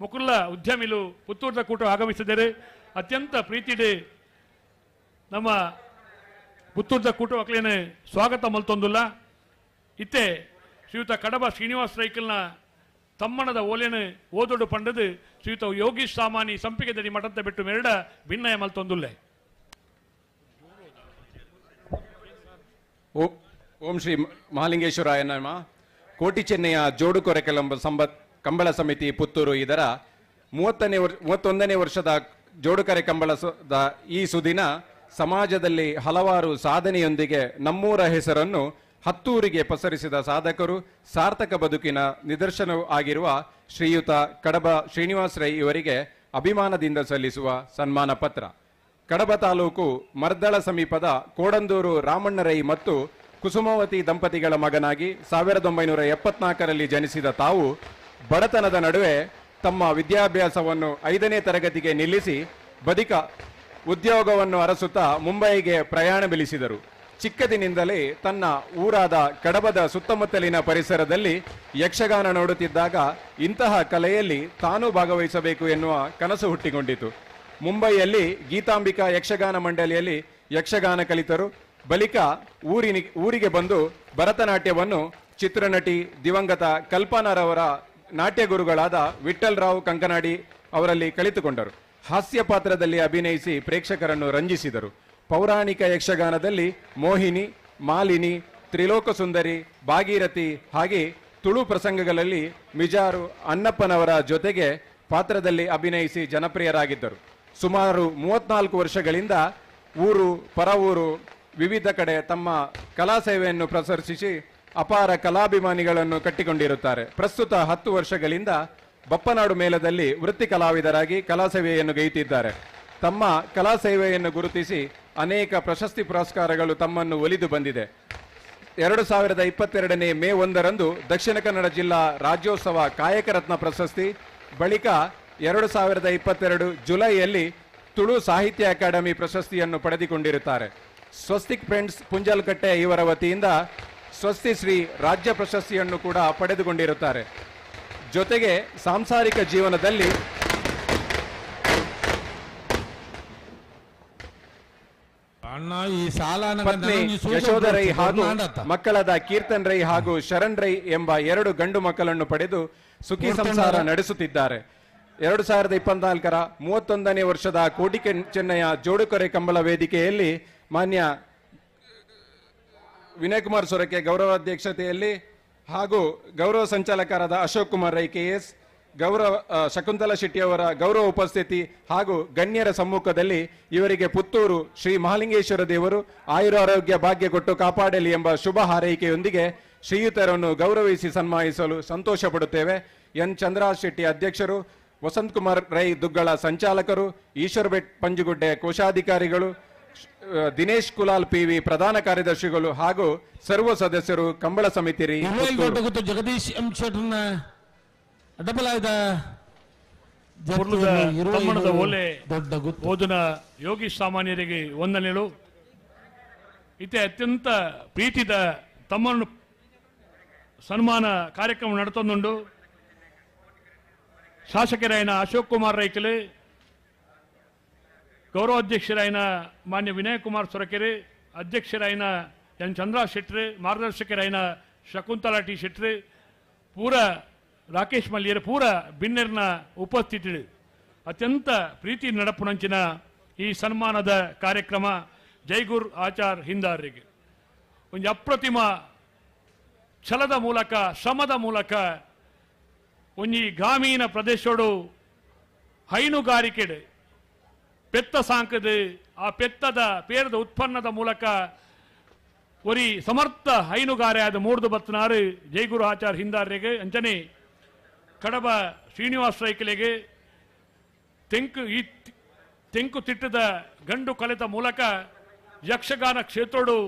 ಮುಕುಲ್ಲ ಉದ್ಯಮಿಲು ಪುತ್ತೂರದ ಕೂಟ ಆಗಮಿಸಿದರೆ ಅತ್ಯಂತ ಪ್ರೀತಿಡೆ ನಮ್ಮ ಪುತ್ತೂರದ ಕೂಟ ಮಕ್ಕಳೇನೆ ಸ್ವಾಗತ ಮಲ್ತೊಂದುಲ್ಲ. ಇತ್ತೆ ಶ್ರೀಯುತ ಕಡಬ ಶ್ರೀನಿವಾಸ ರೈಕಲ್ನ ತಮ್ಮಣದ ಓಲೇನು ಓದೊಡು ಪಂಡದು ಶ್ರೀಯುತ ಯೋಗೀಶ್ ಸಾಮಾನಿ ಸಂಪಿಗೆದಡಿ ಮಠದ ಬಿಟ್ಟು ಮೆರಡ ಭಿನ್ನಯ ಮಲ್ತೊಂದುಲ್ಲೆ. ಓಂ ಶ್ರೀ ಮಹಾಲಿಂಗೇಶ್ವರಾಯ ನಮಃ. ಕೋಟಿ ಚೆನ್ನೈಯ ಜೋಡುಕೊರೆ ಕಂಬಳ ಸಮಿತಿ ಪುತ್ತೂರು ಇದರ 31ನೇ ವರ್ಷದ ಜೋಡುಕರೆ ಕಂಬಳದ ಈ ಸುದಿನ ಸಮಾಜದಲ್ಲಿ ಹಲವಾರು ಸಾಧನೆಯೊಂದಿಗೆ ನಮ್ಮೂರ ಹೆಸರನ್ನು ಹತ್ತೂರಿಗೆ ಪಸರಿಸಿದ ಸಾಧಕರು, ಸಾರ್ಥಕ ಬದುಕಿನ ನಿದರ್ಶನವೂ ಆಗಿರುವ ಶ್ರೀಯುತ ಕಡಬ ಶ್ರೀನಿವಾಸ ರೈ ಇವರಿಗೆ ಅಭಿಮಾನದಿಂದ ಸಲ್ಲಿಸುವ ಸನ್ಮಾನ ಪತ್ರ. ಕಡಬ ತಾಲೂಕು ಮರ್ದಳ ಸಮೀಪದ ಕೋಡಂದೂರು ರಾಮಣ್ಣರೈ ಮತ್ತು ಕುಸುಮಾವತಿ ದಂಪತಿಗಳ ಮಗನಾಗಿ 1974ರಲ್ಲಿ ಜನಿಸಿದ ತಾವು ಬಡತನದ ನಡುವೆ ತಮ್ಮ ವಿದ್ಯಾಭ್ಯಾಸವನ್ನು 5ನೇ ತರಗತಿಗೆ ನಿಲ್ಲಿಸಿ ಬದಿಕ ಉದ್ಯೋಗವನ್ನು ಅರಸುತ್ತಾ ಮುಂಬೈಗೆ ಪ್ರಯಾಣ ಬೆಳೆಸಿದರು. ಚಿಕ್ಕದಿನಿಂದಲೇ ತನ್ನ ಊರಾದ ಕಡಬದ ಸುತ್ತಮುತ್ತಲಿನ ಪರಿಸರದಲ್ಲಿ ಯಕ್ಷಗಾನ ನೋಡುತ್ತಿದ್ದಾಗ ಇಂತಹ ಕಲೆಯಲ್ಲಿ ತಾನೂ ಭಾಗವಹಿಸಬೇಕು ಎನ್ನುವ ಕನಸು ಹುಟ್ಟಿಕೊಂಡಿತು. ಮುಂಬೈಯಲ್ಲಿ ಗೀತಾಂಬಿಕಾ ಯಕ್ಷಗಾನ ಮಂಡಳಿಯಲ್ಲಿ ಯಕ್ಷಗಾನ ಕಲಿತರು. ಬಳಿಕ ಊರಿಗೆ ಬಂದು ಭರತನಾಟ್ಯವನ್ನು ಚಿತ್ರನಟಿ ದಿವಂಗತ ಕಲ್ಪನಾರವರ ನಾಟ್ಯ ಗುರುಗಳಾದ ವಿಠ್ಠಲ್ ರಾವ್ ಕಂಕನಾಡಿ ಅವರಲ್ಲಿ ಕಲಿತುಕೊಂಡರು. ಹಾಸ್ಯ ಪಾತ್ರದಲ್ಲಿ ಅಭಿನಯಿಸಿ ಪ್ರೇಕ್ಷಕರನ್ನು ರಂಜಿಸಿದರು. ಪೌರಾಣಿಕ ಯಕ್ಷಗಾನದಲ್ಲಿ ಮೋಹಿನಿ, ಮಾಲಿನಿ, ತ್ರಿಲೋಕ ಸುಂದರಿ, ಭಾಗೀರಥಿ ಹಾಗೆ ತುಳು ಪ್ರಸಂಗಗಳಲ್ಲಿ ಮಿಜಾರು ಅಣ್ಣಪ್ಪನವರ ಜೊತೆಗೆ ಪಾತ್ರದಲ್ಲಿ ಅಭಿನಯಿಸಿ ಜನಪ್ರಿಯರಾಗಿದ್ದರು. ಸುಮಾರು 34 ವರ್ಷಗಳಿಂದ ಊರು ಪರವೂರು ವಿವಿಧ ಕಡೆ ತಮ್ಮ ಕಲಾ ಸೇವೆಯನ್ನು ಪ್ರಸರಿಸಿ ಅಪಾರ ಕಲಾಭಿಮಾನಿಗಳನ್ನು ಕಟ್ಟಿಕೊಂಡಿರುತ್ತಾರೆ. ಪ್ರಸ್ತುತ 10 ವರ್ಷಗಳಿಂದ ಬಪ್ಪನಾಡು ಮೇಳದಲ್ಲಿ ವೃತ್ತಿ ಕಲಾವಿದರಾಗಿ ಕಲಾ ಸೇವೆಯನ್ನು ಗೈಯುತ್ತಿದ್ದಾರೆ. ತಮ್ಮ ಕಲಾ ಸೇವೆಯನ್ನು ಗುರುತಿಸಿ ಅನೇಕ ಪ್ರಶಸ್ತಿ ಪುರಸ್ಕಾರಗಳು ತಮ್ಮನ್ನು ಒಲಿದು ಬಂದಿದೆ. 2022 ಮೇ 1ರಂದು ದಕ್ಷಿಣ ಕನ್ನಡ ಜಿಲ್ಲಾ ರಾಜ್ಯೋತ್ಸವ ಕಾಯಕರತ್ನ ಪ್ರಶಸ್ತಿ, ಬಳಿಕ 2022 ಜುಲೈಯಲ್ಲಿ ತುಳು ಸಾಹಿತ್ಯ ಅಕಾಡೆಮಿ ಪ್ರಶಸ್ತಿಯನ್ನು ಪಡೆದುಕೊಂಡಿರುತ್ತಾರೆ. ಸ್ವಸ್ತಿಕ್ ಫ್ರೆಂಡ್ಸ್ ಪುಂಜಲ್ಕಟ್ಟೆ ಇವರ ವತಿಯಿಂದ ಸ್ವಸ್ತಿ ಶ್ರೀ ರಾಜ್ಯ ಪ್ರಶಸ್ತಿಯನ್ನು ಕೂಡ ಪಡೆದುಕೊಂಡಿರುತ್ತಾರೆ. ಜೊತೆಗೆ ಸಾಂಸಾರಿಕ ಜೀವನದಲ್ಲಿ ಪತ್ನಿ ಯಶೋಧ ರೈ ಹಾಗೂ ಮಕ್ಕಳಾದ ಕೀರ್ತನ್ ರೈ ಹಾಗೂ ಶರಣ್ ರೈ ಎಂಬ 2 ಗಂಡು ಮಕ್ಕಳನ್ನು ಪಡೆದು ಸುಖಿ ಸಂಸಾರ ನಡೆಸುತ್ತಿದ್ದಾರೆ. 2024ರ 31ನೇ ವರ್ಷದ ಕೋಟಿ ಚೆನ್ನಯ್ಯ ಜೋಡುಕೊರೆ ಕಂಬಳ ವೇದಿಕೆಯಲ್ಲಿ ಮಾನ್ಯ ವಿನಯ್ ಕುಮಾರ್ ಸೊರಕೆ ಗೌರವಾಧ್ಯಕ್ಷತೆಯಲ್ಲಿ ಹಾಗೂ ಗೌರವ ಸಂಚಾಲಕರಾದ ಅಶೋಕ್ ಕುಮಾರ್ ರೈ ಕೆಎಸ್, ಗೌರವ ಶಕುಂತಲಾ ಶೆಟ್ಟಿಯವರ ಗೌರವ ಉಪಸ್ಥಿತಿ ಹಾಗೂ ಗಣ್ಯರ ಸಮ್ಮುಖದಲ್ಲಿ ಇವರಿಗೆ ಪುತ್ತೂರು ಶ್ರೀ ಮಹಾಲಿಂಗೇಶ್ವರ ದೇವರು ಆಯುರಾರೋಗ್ಯ ಭಾಗ್ಯ ಕೊಟ್ಟು ಕಾಪಾಡಲಿ ಎಂಬ ಶುಭ ಹಾರೈಕೆಯೊಂದಿಗೆ ಶ್ರೀಯುತರನ್ನು ಗೌರವಿಸಿ ಸನ್ಮಾನಿಸಲು ಸಂತೋಷ ಪಡುತ್ತೇವೆ. ಎನ್ ಚಂದ್ರರಾಜ್ ಶೆಟ್ಟಿ ಅಧ್ಯಕ್ಷರು, ವಸಂತ್ ಕುಮಾರ್ ರೈ ದುಗ್ಗಳ ಸಂಚಾಲಕರು, ಈಶ್ವರ್ ಬೆಟ್ ಪಂಜುಗುಡ್ಡೆ ಕೋಶಾಧಿಕಾರಿಗಳು, ದಿನೇಶ್ ಕುಲಾಲ್ ಪಿವಿ ಪ್ರಧಾನ ಕಾರ್ಯದರ್ಶಿಗಳು ಹಾಗೂ ಸರ್ವ ಸದಸ್ಯರು ಕಂಬಳ ಸಮಿತಿ. ಜಗದೀಶ್ ಎಂ ಶೆಟ್ಟರ್ನ ಓಲೆ ಓದಿನ ಯೋಗಿ ಸಾಮಾನ್ಯರಿಗೆ ವಂದನೆಗಳು. ಇತ್ತೆ ಅತ್ಯಂತ ಪ್ರೀತಿದ ತಮ್ಮನ್ನು ಸನ್ಮಾನ ಕಾರ್ಯಕ್ರಮ ನಡೆತೊಂದುಂಡು. ಶಾಸಕರಾಯನ ಅಶೋಕ್ ಕುಮಾರ್ ರೈಕಲೆ, ಗೌರವಾಧ್ಯಕ್ಷರಾಯನ ಮಾನ್ಯ ವಿನಯ್ ಕುಮಾರ್ ಸೊರಕೆರೆ, ಅಧ್ಯಕ್ಷರಾಯನ ಎನ್ ಚಂದ್ರ ಶೆಟ್ರೆ, ಮಾರ್ಗದರ್ಶಕರಾಯನ ಶಕುಂತಲಾ ಟಿ ಶೆಟ್ರೆ, ಪೂರ ರಾಕೇಶ್ ಮಲ್ಯರ ಪೂರ ಬಿನ್ನೆರ್ನ ಉಪಸ್ಥಿತಿ. ಅತ್ಯಂತ ಪ್ರೀತಿ ನಡಪುನಂಚಿನ ಈ ಸನ್ಮಾನದ ಕಾರ್ಯಕ್ರಮ ಜೈಗುರ್ ಆಚಾರ್ ಹಿಂದಾರಿಗೆ ಒಂದು ಅಪ್ರತಿಮ ಛಲದ ಮೂಲಕ, ಶ್ರಮದ ಮೂಲಕ ಒಂಜಿ ಗ್ರಾಮೀಣ ಪ್ರದೇಶೋಡು ಹೈನುಗಾರಿಕೆ ಪೆತ್ತ ಸಾಂಕದ ಆ ಪೆತ್ತದ ಪೇರದ ಉತ್ಪನ್ನದ ಮೂಲಕ ಒರಿ ಸಮರ್ಥ ಹೈನುಗಾರೆ ಆದ ಮೂರ್ದು ಬತ್ತನಾರು ಜೈಗುರು ಆಚಾರ್ ಹಿಂದಾರಿಗೆ ಅಂಚನೆ ಕಡಬ ಶ್ರೀನಿವಾಸ ರೈಕಲಿಗೆ ತೆಂಕು ತಿಟ್ಟದ ಗಂಡು ಕಲೆತ ಮೂಲಕ ಯಕ್ಷಗಾನ ಕ್ಷೇತ್ರೋಡು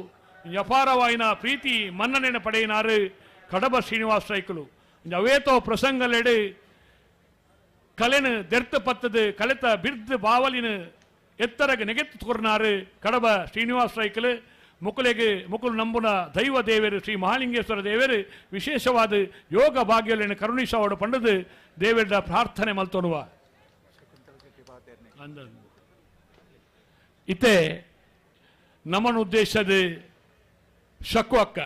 ಅಪಾರವಾಯಿನ ಪ್ರೀತಿ ಮನ್ನಣೆಯನ್ನು ಪಡೆಯಿನಾರು ಕಡಬ ಶ್ರೀನಿವಾಸ ರೈಕಲು. ಅವೇತೋ ಪ್ರಸಂಗಲೆಡೆ ಕಲೆನು ದೆರ್ತ ಪತ್ತದು ಕಲೆತ ಬಿರ್ದು ಬಾವಲಿನ ಎತ್ತರಗೆ ನೆಗೆತ್ತು ಕೊರ್ನಾರು ಕಡಬ ಶ್ರೀನಿವಾಸ ರೈಕಲು. ಮುಕುಲೆಗೆ ಮುಕುಲು ನಂಬುನ ದೈವ ದೇವರು ಶ್ರೀ ಮಹಾಲಿಂಗೇಶ್ವರ ದೇವರು ವಿಶೇಷವಾದ ಯೋಗ ಭಾಗ್ಯಗಳನ್ನು ಕರುಣಿಸವಾಡು ಪಂಡದು ದೇವರ ಪ್ರಾರ್ಥನೆ ಮಲ್ತೊನುವ ಇತ್ತೆ ನಮ್ಮನ ಉದ್ದೇಶದ ಶಕು ಅಕ್ಕ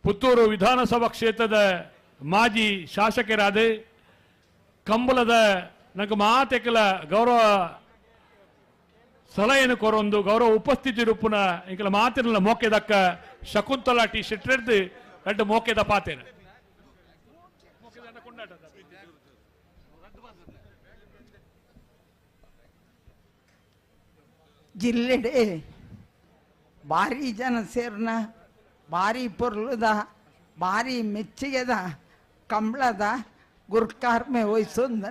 ಪುತ್ತೂರು ವಿಧಾನಸಭಾ ಕ್ಷೇತ್ರದ ಮಾಜಿ ಶಾಸಕರಾದ ಕಂಬಳದ ನಂಗೆ ಮಾತೆಕಲ ಗೌರವ ಸಲಹೆಯನ್ನು ಕೊರೊಂದು ಗೌರವ ಉಪಸ್ಥಿತಿ ರೂಪುನ ಇಂಕಲ ಮಾತಿನ ಮೋಕೆದಕ್ಕ ಶಕುಂತಲಾ ಟಿ ಶೆಟ್ಟರ್ದು ರಡ್ಡು ಮೋಕೆದ ಪಾತೇನೆ. ಜಿಲ್ಲೆಡೆ ಭಾರಿ ಜನ ಸೇರ್ನ ಭಾರಿ ಪೊರ್ಲುದ ಭಾರಿ ಮೆಚ್ಚುಗೆದ ಕಂಬಳದ ಗುರುಕಾರ್ಮೆ ವಹಿಸೊಂದು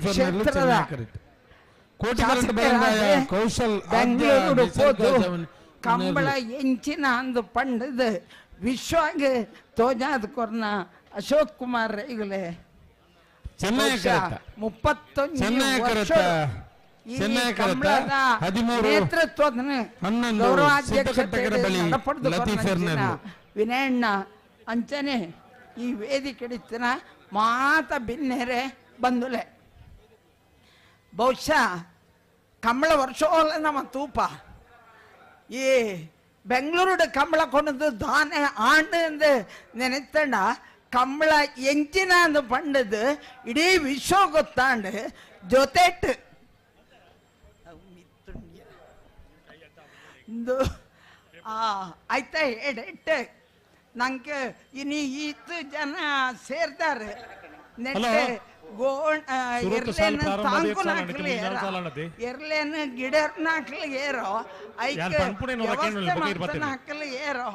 ಕ್ಷೇತ್ರದ ಬೆಂಗಳೂರು ಪೋದು ಕಂಬಳ ಎಂಚಿನ ಅಂದು ಪಂಡದ ವಿಶ್ವಾಗ ತೋಜಾದ ಕೊರ್ನ ಅಶೋಕ್ ಕುಮಾರ್ ರೈಗಳೇ 31 ವರ್ಷ ಕಂಬಳದ ನೇತೃತ್ವದ ಗೌರವಾಧ್ಯಕ್ಷತೆ ಪಡೆದು ವಿನಯಣ್ಣ ಅಂಚನೆ ಈ ವೇದಿಕೆಡಿತ್ತಿನ ಮಾತ ಬಿನ್ನೆರೆ ಬಂದುಲೆ. ಬಹುಶಃ ಕಂಬಳ ವರ್ಷೋಲ ನಮ್ಮ ತೂಪ ಈ ಬೆಂಗಳೂರು ಕಂಬಳ ಕೊಂಡು ದಾನೆ ಆಂಡು ಎಂದು ನೆನೆತ್ತಂಡ ಕಂಬಳ ಎಂಚಿನ ಪಂಡದು ಇಡೀ ವಿಶ್ವ ಗೊತ್ತಾಂಡು ಜೊತೆಟ್ ಆಯ್ತಾ ಎಡೆಟ್ ನಂಗೆ ಇನಿ ಈತು ಜನ ಸೇರ್ತಾರೆ ನೆಟ್ಟೆ ಗೋಣ್ ಎರ್ಲೇನ ತಾಂಕುನಾಕ್ಲಿ ಎರ್ಲೇನ ಗಿಡರ್ನಾಕ್ಲಿ ಏರೋ ಐಕೆ ವ್ಯವಸ್ಥೆ ಮಲ್ತನಾಕ್ಲಿ ಏರೋ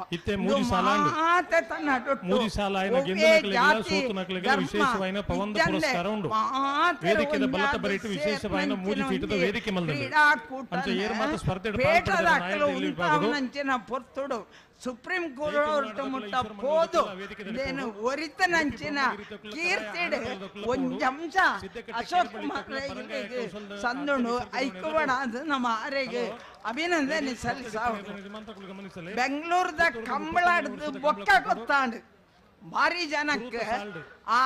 ಮಾತೆ ತನ್ನ ಜಾತಿ ಕ್ರೀಡಾಕೂಟ ಉಂಟಾವನಂಚಿನ ಪೊರ್ತುಡು ಸುಪ್ರೀಂ ಕೋರ್ಟ್ ಮುಟ್ಟ ಪೋದು ದೇನು ಒರಿತನಂಚಿನ ಕೀರ್ತಿಡ್ ಒಂಜಂಶ ಅಶೋಕ್ ಕುಮಾರ್ ರೈಗೆ ಸಂದುಂಡು ಐಕುಬಡ ನಮ್ಮ ಆರೆಗೆ ಅಭಿನಂದನೆ ಸಲ್ಲಿಸಾವು. ಬೆಂಗಳೂರದ ಕಂಬಳಾಡ್ದು ಬೊಕ್ಕ ಗೊತ್ತಾಂಡು ಭಾರಿ ಜನಕ್ಕೆ ಆ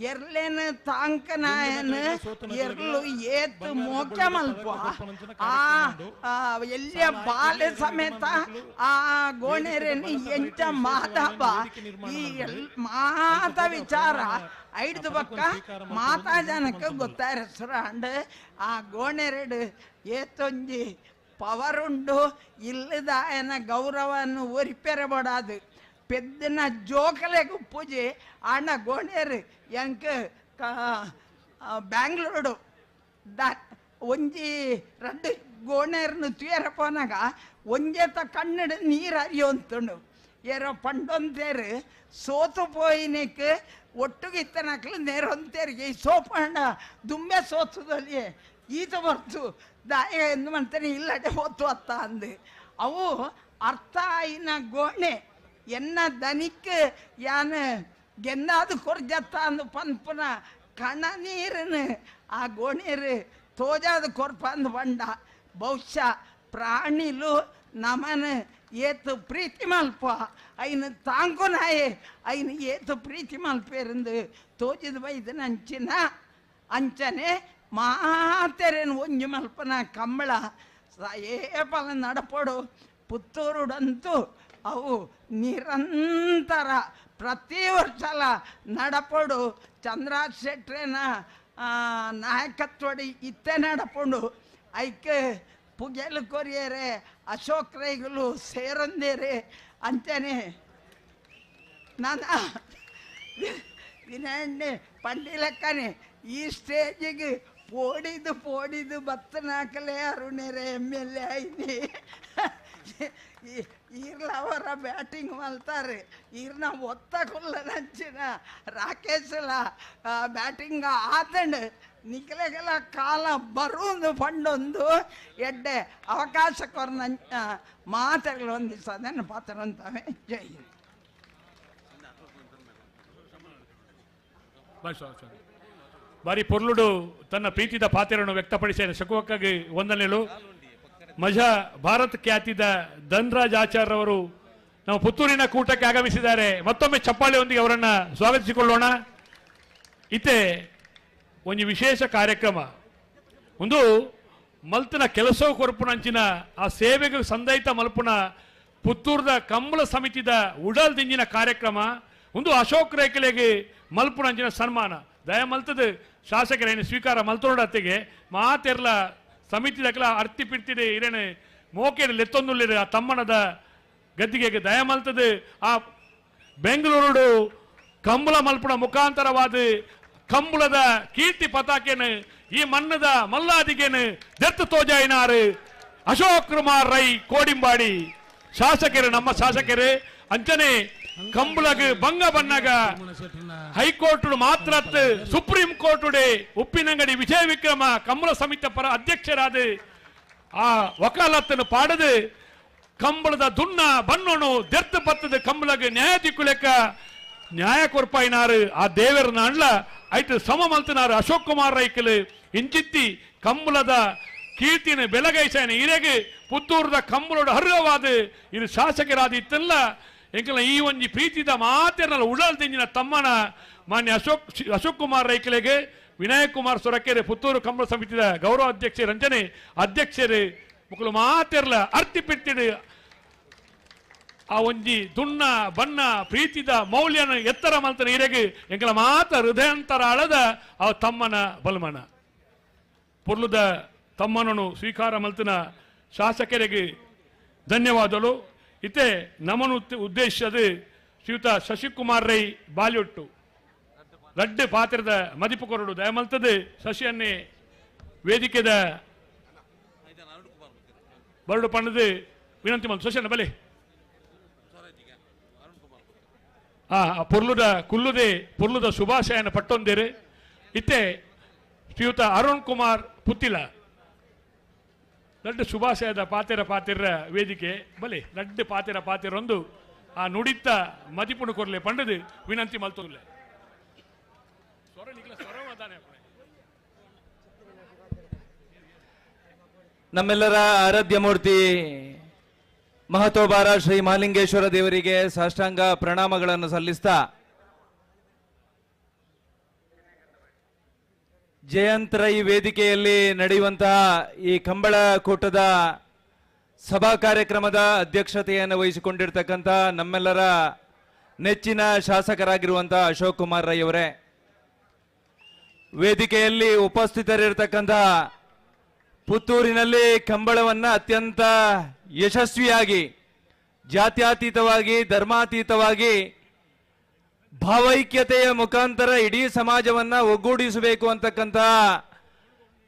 ಎರ್ಲೇನು ತಾಂಕನಾಯನ ಎರ್ಲು ಏತು ಮೋಕೆ ಮಲ್ಪ ಆ ಎಲ್ಲಿಯ ಬಾಲೆ ಸಮೇತ ಆ ಗೋಣೆರೇನು ಎಂಚ ಮಾತಾಬ ಈ ಎಲ್ ಮಾತ ವಿಚಾರ ಐದು ಪಕ್ಕ ಮಾತಾ ಜನಕ್ಕೆ ಗೊತ್ತಾರ ಅಂಡ್ ಆ ಗೋಣೆರೆಡು ಏತೊಂಜಿ ಪವರ್ ಉಂಡು ಇಲ್ಲದ ಆಯನ ಗೌರವವನ್ನು ಒರಿಪೆರಬಡಾದು ಪೆದ್ದನ ಜೋಕಲೆಗ್ ಪೂಜೆ ಆಂಡ ಗೋಣೆರ್ ಎಂಕ್ ಬ್ಯಾಂಗ್ಳೂರು the ಒಂಜಿ ರಡ್ಡು ಗೋಣೆರ್ನು ತೂಯರ ಪೋನಾಗ ಒಂಜೇತ ಕಣ್ಣಡು ನೀರು ಹರಿಯೊಂತುಂಡು ಏರೋ ಪಂಡೊಂತೇರು ಸೋತು ಪೋಯಿನಕ್ ಒಟ್ಟುಗಿತ್ತನಕ್ಲು ನೇರೊಂತೇರಿಗೆ ಈ ಸೋಪಂಡ ದುಂಬೆ ಸೋತದಲ್ಲಿ ಈತ ಬರ್ತು ದಾಯ ಎಂದು ಮಾಡ್ತಾನೆ ಇಲ್ಲಡೆ ಹೋತು ಅತ್ತ ಅಂದು ಅವು ಅರ್ಥ ಆಯಿನ ಗೋಣೆ ಎನ್ನ ದನಿಕ್ ಯಾನ್ ಗೆನ್ನಾದು ಕೊರ್ಜತ್ತ ಅಂದು ಪನ್ಪುನ ಕಣ ನೀರನ್ನು ಆ ಗೋಣೀರು ತೋಜಾದ ಕೊರ್ಪ ಅಂದು ಬಂಡ ಬಹುಶಃ ಪ್ರಾಣಿಲು ನಮನ ಏತು ಪ್ರೀತಿ ಮಲ್ಪ ಐನು ತಾಂಕುನಾಯೆ ಐನು ಏತು ಪ್ರೀತಿ ಮಲ್ಪೇರಂದು ತೋಜಿದ ಬೈದನ ಅಂಚಿನ ಅಂಚನೆ ಮಾತೆರೇನು ಒಂಜಿ ಮಲ್ಪನ ಕಂಬಳ ಏ ಫಲ ನಡಪಡು ಪುತ್ತೂರುಡಂತೂ ಅವು ನಿರಂತರ ಪ್ರತಿ ವರ್ಷಲ ನಡಪಡು ಚಂದ್ರಾಜ್ ಶೆಟ್ರೇನ ನಾಯಕತ್ವಡಿ ಇತ್ತೆ ನಡಪಡು ಐಕೆ ಪುಗೆಲು ಕೊರಿಯರೆ ಅಶೋಕ್ ರೈಗಳು ಸೇರಂದೇರೆ ಅಂಚನೆ ನಾನು ವಿನಯಣ್ಣೆ ಪಂಡಿಲಕ್ಕನೆ ಈ ಸ್ಟೇಜಿಗೆ ಪೋಡಿದು ಪೋಡಿದು ಬತ್ತನಾಕಲೆ ಅರುಣೆರೆ ಎಮ್ ಎಲ್ ಎ ಐನಿ ಈರ್ಲ ಅವರ ಬ್ಯಾಟಿಂಗ್ ಮಲ್ತಾರೆ ಈರ್ನ ಒತ್ತ ಕುಲ್ಲನಂಚಿನ ರಾಕೇಶ್ಲ ಬ್ಯಾಟಿಂಗ್ ಆತಂಡು ನಿಕ್ಲೆಗೆಲ್ಲ ಕಾಲ ಬರುವುದು ಪಂಡೊಂದು ಎಡ್ಡೆ ಅವಕಾಶ ಕೊರ್ನ ಮಾತುಗಳು ಒಂದಿಸ ಅದನ್ನು ಪಾತ್ರ ಅಂತವೆ. ಜೈ ಹಿಂದ್. ಬಾರಿ ಪೊರ್ಲುಡು ತನ್ನ ಪ್ರೀತಿದ ಪಾತ್ರವನ್ನು ವ್ಯಕ್ತಪಡಿಸಿದ ಶಕುವಕ್ಕಾಗಿ ವಂದನೆಗಳು. ಮಜಾ ಭಾರತ್ ಖ್ಯಾತಿದ ಧನ್ರಾಜ್ ಆಚಾರ್ಯವರು ನಮ್ಮ ಪುತ್ತೂರಿನ ಕೂಟಕ್ಕೆ ಆಗಮಿಸಿದ್ದಾರೆ. ಮತ್ತೊಮ್ಮೆ ಚಪ್ಪಾಳೆಯೊಂದಿಗೆ ಅವರನ್ನು ಸ್ವಾಗತಿಸಿಕೊಳ್ಳೋಣ. ಇತ್ತೆ ಒಂದು ವಿಶೇಷ ಕಾರ್ಯಕ್ರಮ ಒಂದು ಮಲ್ತನ ಕೆಲಸ ಕೊರಪುನಂಚಿನ ಆ ಸೇವೆಗೆ ಸಂದೈತ ಮಲ್ಪುನ ಪುತ್ತೂರ್ದ ಕಂಬಳ ಸಮಿತಿದ ಉಡಲ್ ದಿಂಜಿನ ಕಾರ್ಯಕ್ರಮ ಒಂದು ಅಶೋಕ್ ರೇಖಲೆಗೆ ಮಲ್ಪುನಂಚಿನ ಸನ್ಮಾನ ದಯ ಮಲ್ತದ ಶಾಸಕರೇನು ಸ್ವೀಕಾರ ಮಲ್ತೋಡತ್ತಿಗೆ ಮಾತೆರ್ಲ ಸಮಿತಿದಕ್ಲ ಅರ್ತಿ ಪಿರ್ತಿಡೆ ಇರೇನೆ ಮೋಕೆಡ್ ಲೆತ್ತೊಂದುಳ್ಳಿರು ಆ ತಮ್ಮನದ ಗದ್ದಿಗೆ ದಯ ಮಲ್ತದ ಆ ಬೆಂಗಳೂರು ಕಂಬಳ ಮಲ್ಪುನ ಮುಖಾಂತರವಾದ ಕಂಬಳದ ಕೀರ್ತಿ ಪತಾಕೆನು ಈ ಮನ್ನದ ಮಲ್ಲಾದಿಗೇನು ದತ್ತು ತೋಜಾಯಿನಾರು ಅಶೋಕ್ ಕುಮಾರ್ ರೈ ಕೋಡಿಂಬಾಡಿ ಶಾಸಕರು ನಮ್ಮ ಶಾಸಕರು ಅಂಚನೆ ಕಂಬಳಗ್ ಭಂಗ ಬನ್ನಾಗ ಹೈಕೋರ್ಟ್ ಮಾತ್ರ ಸುಪ್ರೀಂ ಕೋರ್ಟ್ ಉಪ್ಪಿನಂಗಡಿ ವಿಜಯ ವಿಕ್ರಮ ಕಂಬಳ ಸಮಿತಿ ಪರ ಅಧ್ಯಕ್ಷರಾದ ಆ ವಕಾಲತ್ತನ್ನು ಪಾಡದು ಕಂಬಳದ ದುನ್ನ ಬಣ್ಣೋನು ದೆರ್ತು ಪತ್ತದ ಕಂಬಳಗ್ ನ್ಯಾಯ ದಿಕ್ಕುಲೆಕ್ಕ ನ್ಯಾಯ ಕೊರ್ಪಾಯಿನಾರು ಆ ದೇವರ ನಾಣ್ಲ ಐತು ಸಮ ಮಲ್ತನಾರು ಅಶೋಕ್ ಕುಮಾರ್ ರೈಕಲು ಇಂಚಿತ್ತಿ ಕಂಬಳದ ಕೀರ್ತಿನ ಬೆಲಗೈಸಾಯನ ಇರೆಗೆ ಪುತ್ತೂರದ ಕಂಬಳೋಡ ಹರ್ರವಾದ ಇದು ಶಾಸಕರಾದ ಇತ್ತಲ್ಲ ಎಂಕಲ ಈ ಒಂಜಿ ಪ್ರೀತಿದ ಮಾತೆರ್ನಲ್ಲ ಉಡಲ್ ದಿಂಜಿನ ತಮ್ಮನ ಮಾನ್ಯ ಅಶೋಕ್ ಕುಮಾರ್ ರೈಕಲೆಗೆ ವಿನಾಯಕ್ ಕುಮಾರ್ ಸೊರಕೆರೆ ಪುತ್ತೂರು ಕಂಬಳ ಸಮಿತಿದ ಗೌರವ ಅಧ್ಯಕ್ಷ ರಂಜನೆ ಅಧ್ಯಕ್ಷರು ಮುಕುಲು ಮಾತೆರ್ಲ ಅರ್ತಿ ಪಿರ್ತಿಡು ಆ ಒಂಜಿ ದುಣ್ಣ ಬಣ್ಣ ಪ್ರೀತಿದ ಮೌಲ್ಯನ ಎತ್ತರ ಮಲ್ತನ ಇರೆಗ್ ಎಂಕಲ ಮಾತ ಹೃದಯಾಂತರ ಅಳದ ಆ ತಮ್ಮನ ಬಲ್ಮನ ಪೊರ್ಲುದ ತಮ್ಮನನ್ನು ಸ್ವೀಕಾರ ಮಲ್ತನ ಶಾಸಕರಿಗೆ ಧನ್ಯವಾದಗಳು. ಇತ್ತೆ ನಮನು ಉದ್ದೇಶದ ಶ್ರೀಯುತ ಶಶಿಕುಮಾರ್ ರೈ ಬಾಲಿಯೊಟ್ಟು ರಡ್ಡು ಪಾತ್ರದ ಮದಿಪು ಕೊರಡು ದಯಮಲ್ತದೆ ಶಶಿಯನ್ನೇ ವೇದಿಕೆದ ಬರಡು ಪಣ್ಣದು ವಿನಂತಿ ಮಲ್ತು. ಶಶಿಯನ್ನ ಬಲೆ ಆ ಪೊರ್ಲುದ ಕುಲ್ಲುದೆ ಪೊರ್ಲುದ ಶುಭಾಶಯನ ಪಟ್ಟೊಂದೇರು. ಇತ್ತೆ ಶ್ರೀಯುತ ಅರುಣ್ ಕುಮಾರ್ ಪುತ್ತಿಲ ಲಡ್ಡು ಶುಭಾಶಯದ ಪಾತೆರ ಪಾತೆರ ವೇದಿಕೆ ಬಲೆ ಲಡ್ಡು ಪಾತೆರ ಪಾತೆರೊಂದು ಆ ನುಡಿತ ಮದಿಪುಣು ಕೊರ್ಲೆ ಪಂಡದು ವಿನಂತಿ ಮಲ್ತೊಲ್ಲೆ. ನಮ್ಮೆಲ್ಲರ ಆರಾಧ್ಯ ಮೂರ್ತಿ ಮಹತೋಬಾರ ಶ್ರೀ ಮಹಾಲಿಂಗೇಶ್ವರ ದೇವರಿಗೆ ಸಾಷ್ಟಾಂಗ ಪ್ರಣಾಮಗಳನ್ನು ಸಲ್ಲಿಸ್ತಾ ಜಯಂತ್ ರೈ ವೇದಿಕೆಯಲ್ಲಿ ನಡೆಯುವಂತಹ ಈ ಕಂಬಳ ಕೂಟದ ಸಭಾ ಕಾರ್ಯಕ್ರಮದ ಅಧ್ಯಕ್ಷತೆಯನ್ನು ವಹಿಸಿಕೊಂಡಿರ್ತಕ್ಕಂಥ ನಮ್ಮೆಲ್ಲರ ನೆಚ್ಚಿನ ಶಾಸಕರಾಗಿರುವಂತಹ ಅಶೋಕ್ ಕುಮಾರ್ ರೈ ಅವರೇ, ವೇದಿಕೆಯಲ್ಲಿ ಉಪಸ್ಥಿತರಿರ್ತಕ್ಕಂಥ ಪುತ್ತೂರಿನಲ್ಲಿ ಕಂಬಳವನ್ನು ಅತ್ಯಂತ ಯಶಸ್ವಿಯಾಗಿ ಜಾತ್ಯತೀತವಾಗಿ ಧರ್ಮಾತೀತವಾಗಿ ಭಾವೈಕ್ಯತೆಯ ಮುಖಾಂತರ ಇಡೀ ಸಮಾಜವನ್ನ ಒಗ್ಗೂಡಿಸಬೇಕು ಅಂತಕ್ಕಂಥ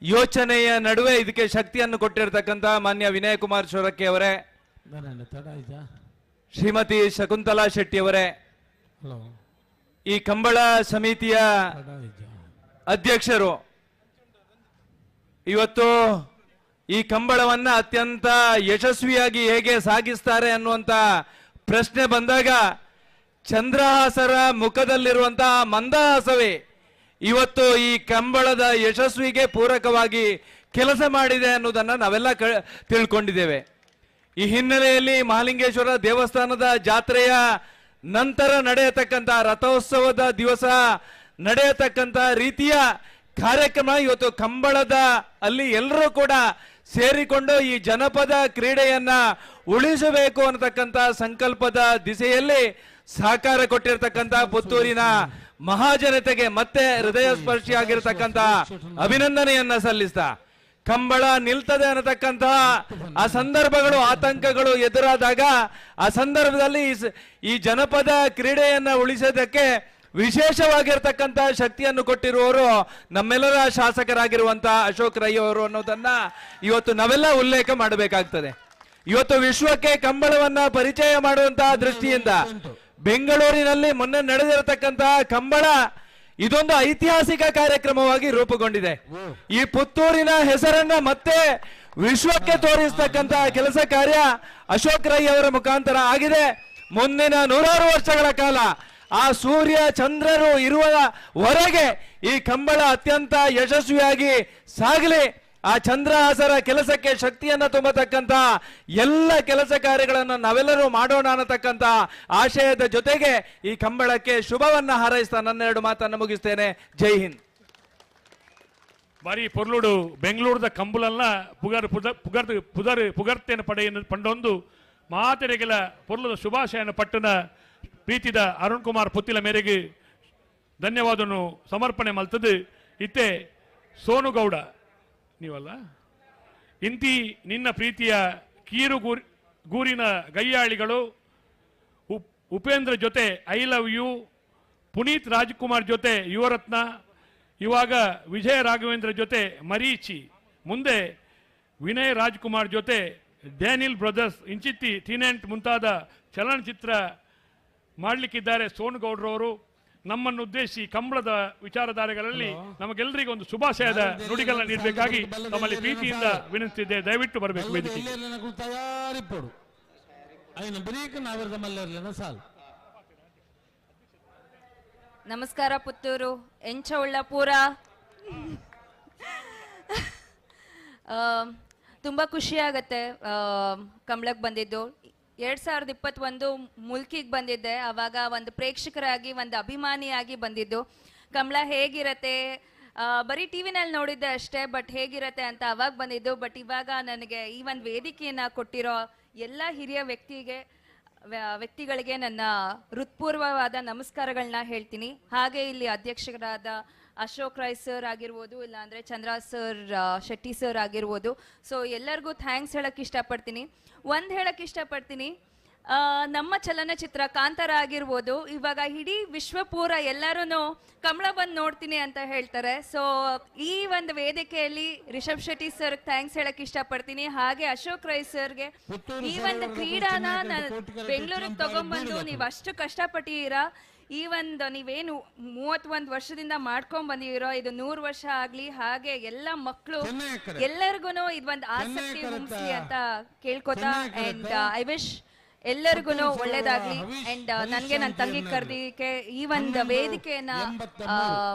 ಯೋಚನೆಯ ನಡುವೆ ಇದಕ್ಕೆ ಶಕ್ತಿಯನ್ನು ಕೊಟ್ಟಿರ್ತಕ್ಕಂಥ ಮಾನ್ಯ ವಿನಯ್ ಕುಮಾರ್ ಸೊರಕೆ ಅವರೇ, ಶ್ರೀಮತಿ ಶಕುಂತಲಾ ಶೆಟ್ಟಿ ಅವರೇ, ಈ ಕಂಬಳ ಸಮಿತಿಯ ಅಧ್ಯಕ್ಷರು ಇವತ್ತು ಈ ಕಂಬಳವನ್ನ ಅತ್ಯಂತ ಯಶಸ್ವಿಯಾಗಿ ಹೇಗೆ ಸಾಗಿಸ್ತಾರೆ ಅನ್ನುವಂತ ಪ್ರಶ್ನೆ ಬಂದಾಗ ಚಂದ್ರಹಾಸರ ಮುಖದಲ್ಲಿರುವಂತಹ ಮಂದಹಾಸವೇ ಇವತ್ತು ಈ ಕಂಬಳದ ಯಶಸ್ವಿಗೆ ಪೂರಕವಾಗಿ ಕೆಲಸ ಮಾಡಿದೆ ಅನ್ನೋದನ್ನ ನಾವೆಲ್ಲ ತಿಳ್ಕೊಂಡಿದ್ದೇವೆ. ಈ ಹಿನ್ನೆಲೆಯಲ್ಲಿ ಮಹಾಲಿಂಗೇಶ್ವರ ದೇವಸ್ಥಾನದ ಜಾತ್ರೆಯ ನಂತರ ನಡೆಯತಕ್ಕಂಥ ರಥೋತ್ಸವದ ದಿವಸ ನಡೆಯತಕ್ಕಂಥ ರೀತಿಯ ಕಾರ್ಯಕ್ರಮ ಇವತ್ತು ಕಂಬಳದ ಅಲ್ಲಿ ಎಲ್ಲರೂ ಕೂಡ ಸೇರಿಕೊಂಡು ಈ ಜನಪದ ಕ್ರೀಡೆಯನ್ನ ಉಳಿಸಬೇಕು ಅನ್ನತಕ್ಕಂಥ ಸಂಕಲ್ಪದ ದಿಸೆಯಲ್ಲಿ ಸಹಕಾರ ಕೊಟ್ಟಿರ್ತಕ್ಕಂಥ ಪುತ್ತೂರಿನ ಮಹಾಜನತೆಗೆ ಮತ್ತೆ ಹೃದಯ ಸ್ಪರ್ಶಿಯಾಗಿರ್ತಕ್ಕಂಥ ಅಭಿನಂದನೆಯನ್ನ ಸಲ್ಲಿಸ್ತಾ, ಕಂಬಳ ನಿಲ್ತದೆ ಅನ್ನತಕ್ಕಂತಹ ಆ ಸಂದರ್ಭಗಳು ಆತಂಕಗಳು ಎದುರಾದಾಗ ಆ ಸಂದರ್ಭದಲ್ಲಿ ಈ ಜನಪದ ಕ್ರೀಡೆಯನ್ನ ಉಳಿಸೋದಕ್ಕೆ ವಿಶೇಷವಾಗಿರ್ತಕ್ಕಂಥ ಶಕ್ತಿಯನ್ನು ಕೊಟ್ಟಿರುವವರು ನಮ್ಮೆಲ್ಲರ ಶಾಸಕರಾಗಿರುವಂತಹ ಅಶೋಕ್ ರೈ ಅವರು ಅನ್ನೋದನ್ನ ಇವತ್ತು ನಾವೆಲ್ಲ ಉಲ್ಲೇಖ ಮಾಡಬೇಕಾಗ್ತದೆ. ಇವತ್ತು ವಿಶ್ವಕ್ಕೆ ಕಂಬಳವನ್ನ ಪರಿಚಯ ಮಾಡುವಂತಹ ದೃಷ್ಟಿಯಿಂದ ಬೆಂಗಳೂರಿನಲ್ಲಿ ಮೊನ್ನೆ ನಡೆದಿರತಕ್ಕಂತಹ ಕಂಬಳ ಇದೊಂದು ಐತಿಹಾಸಿಕ ಕಾರ್ಯಕ್ರಮವಾಗಿ ರೂಪುಗೊಂಡಿದೆ. ಈ ಪುತ್ತೂರಿನ ಹೆಸರನ್ನ ಮತ್ತೆ ವಿಶ್ವಕ್ಕೆ ತೋರಿಸ್ತಕ್ಕಂತಹ ಕೆಲಸ ಕಾರ್ಯ ಅಶೋಕ್ ರೈ ಅವರ ಮುಖಾಂತರ ಆಗಿದೆ. ಮುಂದಿನ ನೂರಾರು ವರ್ಷಗಳ ಕಾಲ ಆ ಸೂರ್ಯ ಚಂದ್ರರು ಇರುವವರೆಗೆ ಈ ಕಂಬಳ ಅತ್ಯಂತ ಯಶಸ್ವಿಯಾಗಿ ಸಾಗಲಿ. ಆ ಚಂದ್ರಹಾಸರ ಕೆಲಸಕ್ಕೆ ಶಕ್ತಿಯನ್ನು ತುಂಬತಕ್ಕಂತ ಎಲ್ಲ ಕೆಲಸ ಕಾರ್ಯಗಳನ್ನು ನಾವೆಲ್ಲರೂ ಮಾಡೋಣ ಅನ್ನತಕ್ಕಂತ ಆಶಯದ ಜೊತೆಗೆ ಈ ಕಂಬಳಕ್ಕೆ ಶುಭವನ್ನ ಹಾರೈಸ್ತಾ ನನ್ನೆರಡು ಮಾತನ್ನು ಮುಗಿಸ್ತೇನೆ. ಜೈ ಹಿಂದ್. ಬಾರಿ ಪೊರ್ಲುಡು ಬೆಂಗಳೂರದ ಕಂಬಳನ್ನ ಪುಗರ್ ಪುಗರ್ ಪುದರ್ ಪುಗರ್ತೇನ ಪಡೆಯನ್ನು ಪಂಡೊಂದು ಮಾತೆರೆಗೆಲ ಪೊರ್ಲುದ ಶುಭಾಶಯನ ಪಟ್ಟಣ ಪ್ರೀತಿದ ಅರುಣ್ ಕುಮಾರ್ ಪುತ್ತಿಲ ಮೇರೆಗೆ ಧನ್ಯವಾದವನ್ನು ಸಮರ್ಪಣೆ ಮಲ್ತದು. ಇತ್ತೆ ಸೋನುಗೌಡ ನೀವಲ್ಲ ಇಂತಿ ನಿನ್ನ ಪ್ರೀತಿಯ ಕೀರು ಗೂರಿನ ಗಯ್ಯಾಳಿಗಳು ಉಪೇಂದ್ರ ಜೊತೆ I love you, Puneeth Rajkumar ಜೊತೆ ಯುವರತ್ನ, ಇವಾಗ ವಿಜಯ ರಾಘವೇಂದ್ರ ಜೊತೆ ಮರೀಚಿ, ಮುಂದೆ ವಿನಯ್ ರಾಜ್ಕುಮಾರ್ ಜೊತೆ ಡ್ಯಾನಿಲ್ ಬ್ರದರ್ಸ್ ಇಂಚಿತ್ತಿ ಟೀನೆಂಟ್ ಮುಂತಾದ ಚಲನಚಿತ್ರ ಮಾಡಲಿಕ್ಕಿದ್ದಾರೆ ಸೋನುಗೌಡರವರು. ನಮ್ಮನ್ನು ಉದ್ದೇಶಿಸಿ ಕಂಬಳದ ವಿಚಾರಧಾರೆಗಳಲ್ಲಿ ನಮಗೆಲ್ಲರಿಗೂ ಒಂದು ಶುಭಾಶಯದ ನುಡಿಗಳನ್ನ ನೀಡಬೇಕಾಗಿ ತಮ್ಮಲ್ಲಿ ಪ್ರೀತಿಯಿಂದ ವಿನಂತಿಸಿದ್ದೆ. ದಯವಿಟ್ಟು ಬರಬೇಕು ವೇದಿಕೆ. ನಮಸ್ಕಾರ ಪುತ್ತೂರು ಎಂಚ ಉಳ್ಳಪುರ. ತುಂಬ ಖುಷಿಯಾಗತ್ತೆ ಕಂಬಳಕ್ಕೆ ಬಂದಿದ್ದು. 2021 ಮುಲ್ಕಿಗೆ ಬಂದಿದ್ದೆ. ಆವಾಗ ಒಂದು ಪ್ರೇಕ್ಷಕರಾಗಿ ಒಂದು ಅಭಿಮಾನಿಯಾಗಿ ಬಂದಿದ್ದು. ಕಂಬಳ ಹೇಗಿರತ್ತೆ ಬರೀ ಟಿ ವಿನಲ್ಲಿ ನೋಡಿದ್ದೆ ಅಷ್ಟೇ, ಬಟ್ ಹೇಗಿರತ್ತೆ ಅಂತ ಅವಾಗ ಬಂದಿದ್ದು. ಬಟ್ ಇವಾಗ ನನಗೆ ಈ ಒಂದು ವೇದಿಕೆಯನ್ನು ಕೊಟ್ಟಿರೋ ಎಲ್ಲ ಹಿರಿಯ ವ್ಯಕ್ತಿಗೆ ವ್ಯಕ್ತಿಗಳಿಗೆ ನನ್ನ ಹೃತ್ಪೂರ್ವವಾದ ನಮಸ್ಕಾರಗಳನ್ನ ಹೇಳ್ತೀನಿ. ಹಾಗೆ ಇಲ್ಲಿ ಅಧ್ಯಕ್ಷರಾದ ಅಶೋಕ್ ರೈ ಸರ್ ಆಗಿರ್ಬೋದು, ಇಲ್ಲಾಂದರೆ ಚಂದ್ರ ಸರ್, ಶೆಟ್ಟಿ ಸರ್ ಆಗಿರ್ಬೋದು, ಸೊ ಎಲ್ಲರಿಗೂ thanks ಹೇಳೋಕ್ಕೆ ಇಷ್ಟಪಡ್ತೀನಿ. ಒಂದು ಹೇಳೋಕ್ಕೆ ಇಷ್ಟಪಡ್ತೀನಿ, ನಮ್ಮ ಚಲನಚಿತ್ರ ಕಾಂತಾರ ಆಗಿರ್ಬೋದು, ಇವಾಗ ಇಡೀ ವಿಶ್ವಪೂರ ಎಲ್ಲರೂ ಕಮಲ ಬಂದು ನೋಡ್ತೀನಿ ಅಂತ ಹೇಳ್ತಾರೆ. ಸೊ ಈ ಒಂದು ವೇದಿಕೆಯಲ್ಲಿ ರಿಷಬ್ ಶೆಟ್ಟಿ ಸರ್ thanks ಹೇಳಕ್ ಇಷ್ಟಪಡ್ತೀನಿ. ಹಾಗೆ ಅಶೋಕ್ ರೈ ಸರ್ಗೆ ಈ ಒಂದು ಕ್ರೀಡಾನ ಬೆಂಗಳೂರಿಗೆ ತಗೊಂಡ್ಬಂದು ನೀವು ಅಷ್ಟು ಕಷ್ಟಪಟ್ಟಿದ್ದೀರಾ. ಈ ಒಂದು ನೀವೇನು 31 ವರ್ಷದಿಂದ ಮಾಡ್ಕೊಂಡ್ ಬಂದಿರೋ ಇದು 100 ವರ್ಷ ಆಗ್ಲಿ, ಹಾಗೆ ಎಲ್ಲ ಮಕ್ಕಳು ಎಲ್ಲರಿಗೂ ಇದೊಂದು ಆಸಕ್ತಿ ಹುಮ್ಸ್ಲಿ ಅಂತ ಕೇಳ್ಕೊತಾ, ಅಂಡ್ I wish ಎಲ್ಲರಿಗೂ ಒಳ್ಳೇದಾಗ್ಲಿ. ಅಂಡ್ ನನಗೆ ನನ್ನ ತಂಗಿ ಕರೆದಿಕ್ಕೆ ಈ ಒಂದು ವೇದಿಕೆಯನ್ನ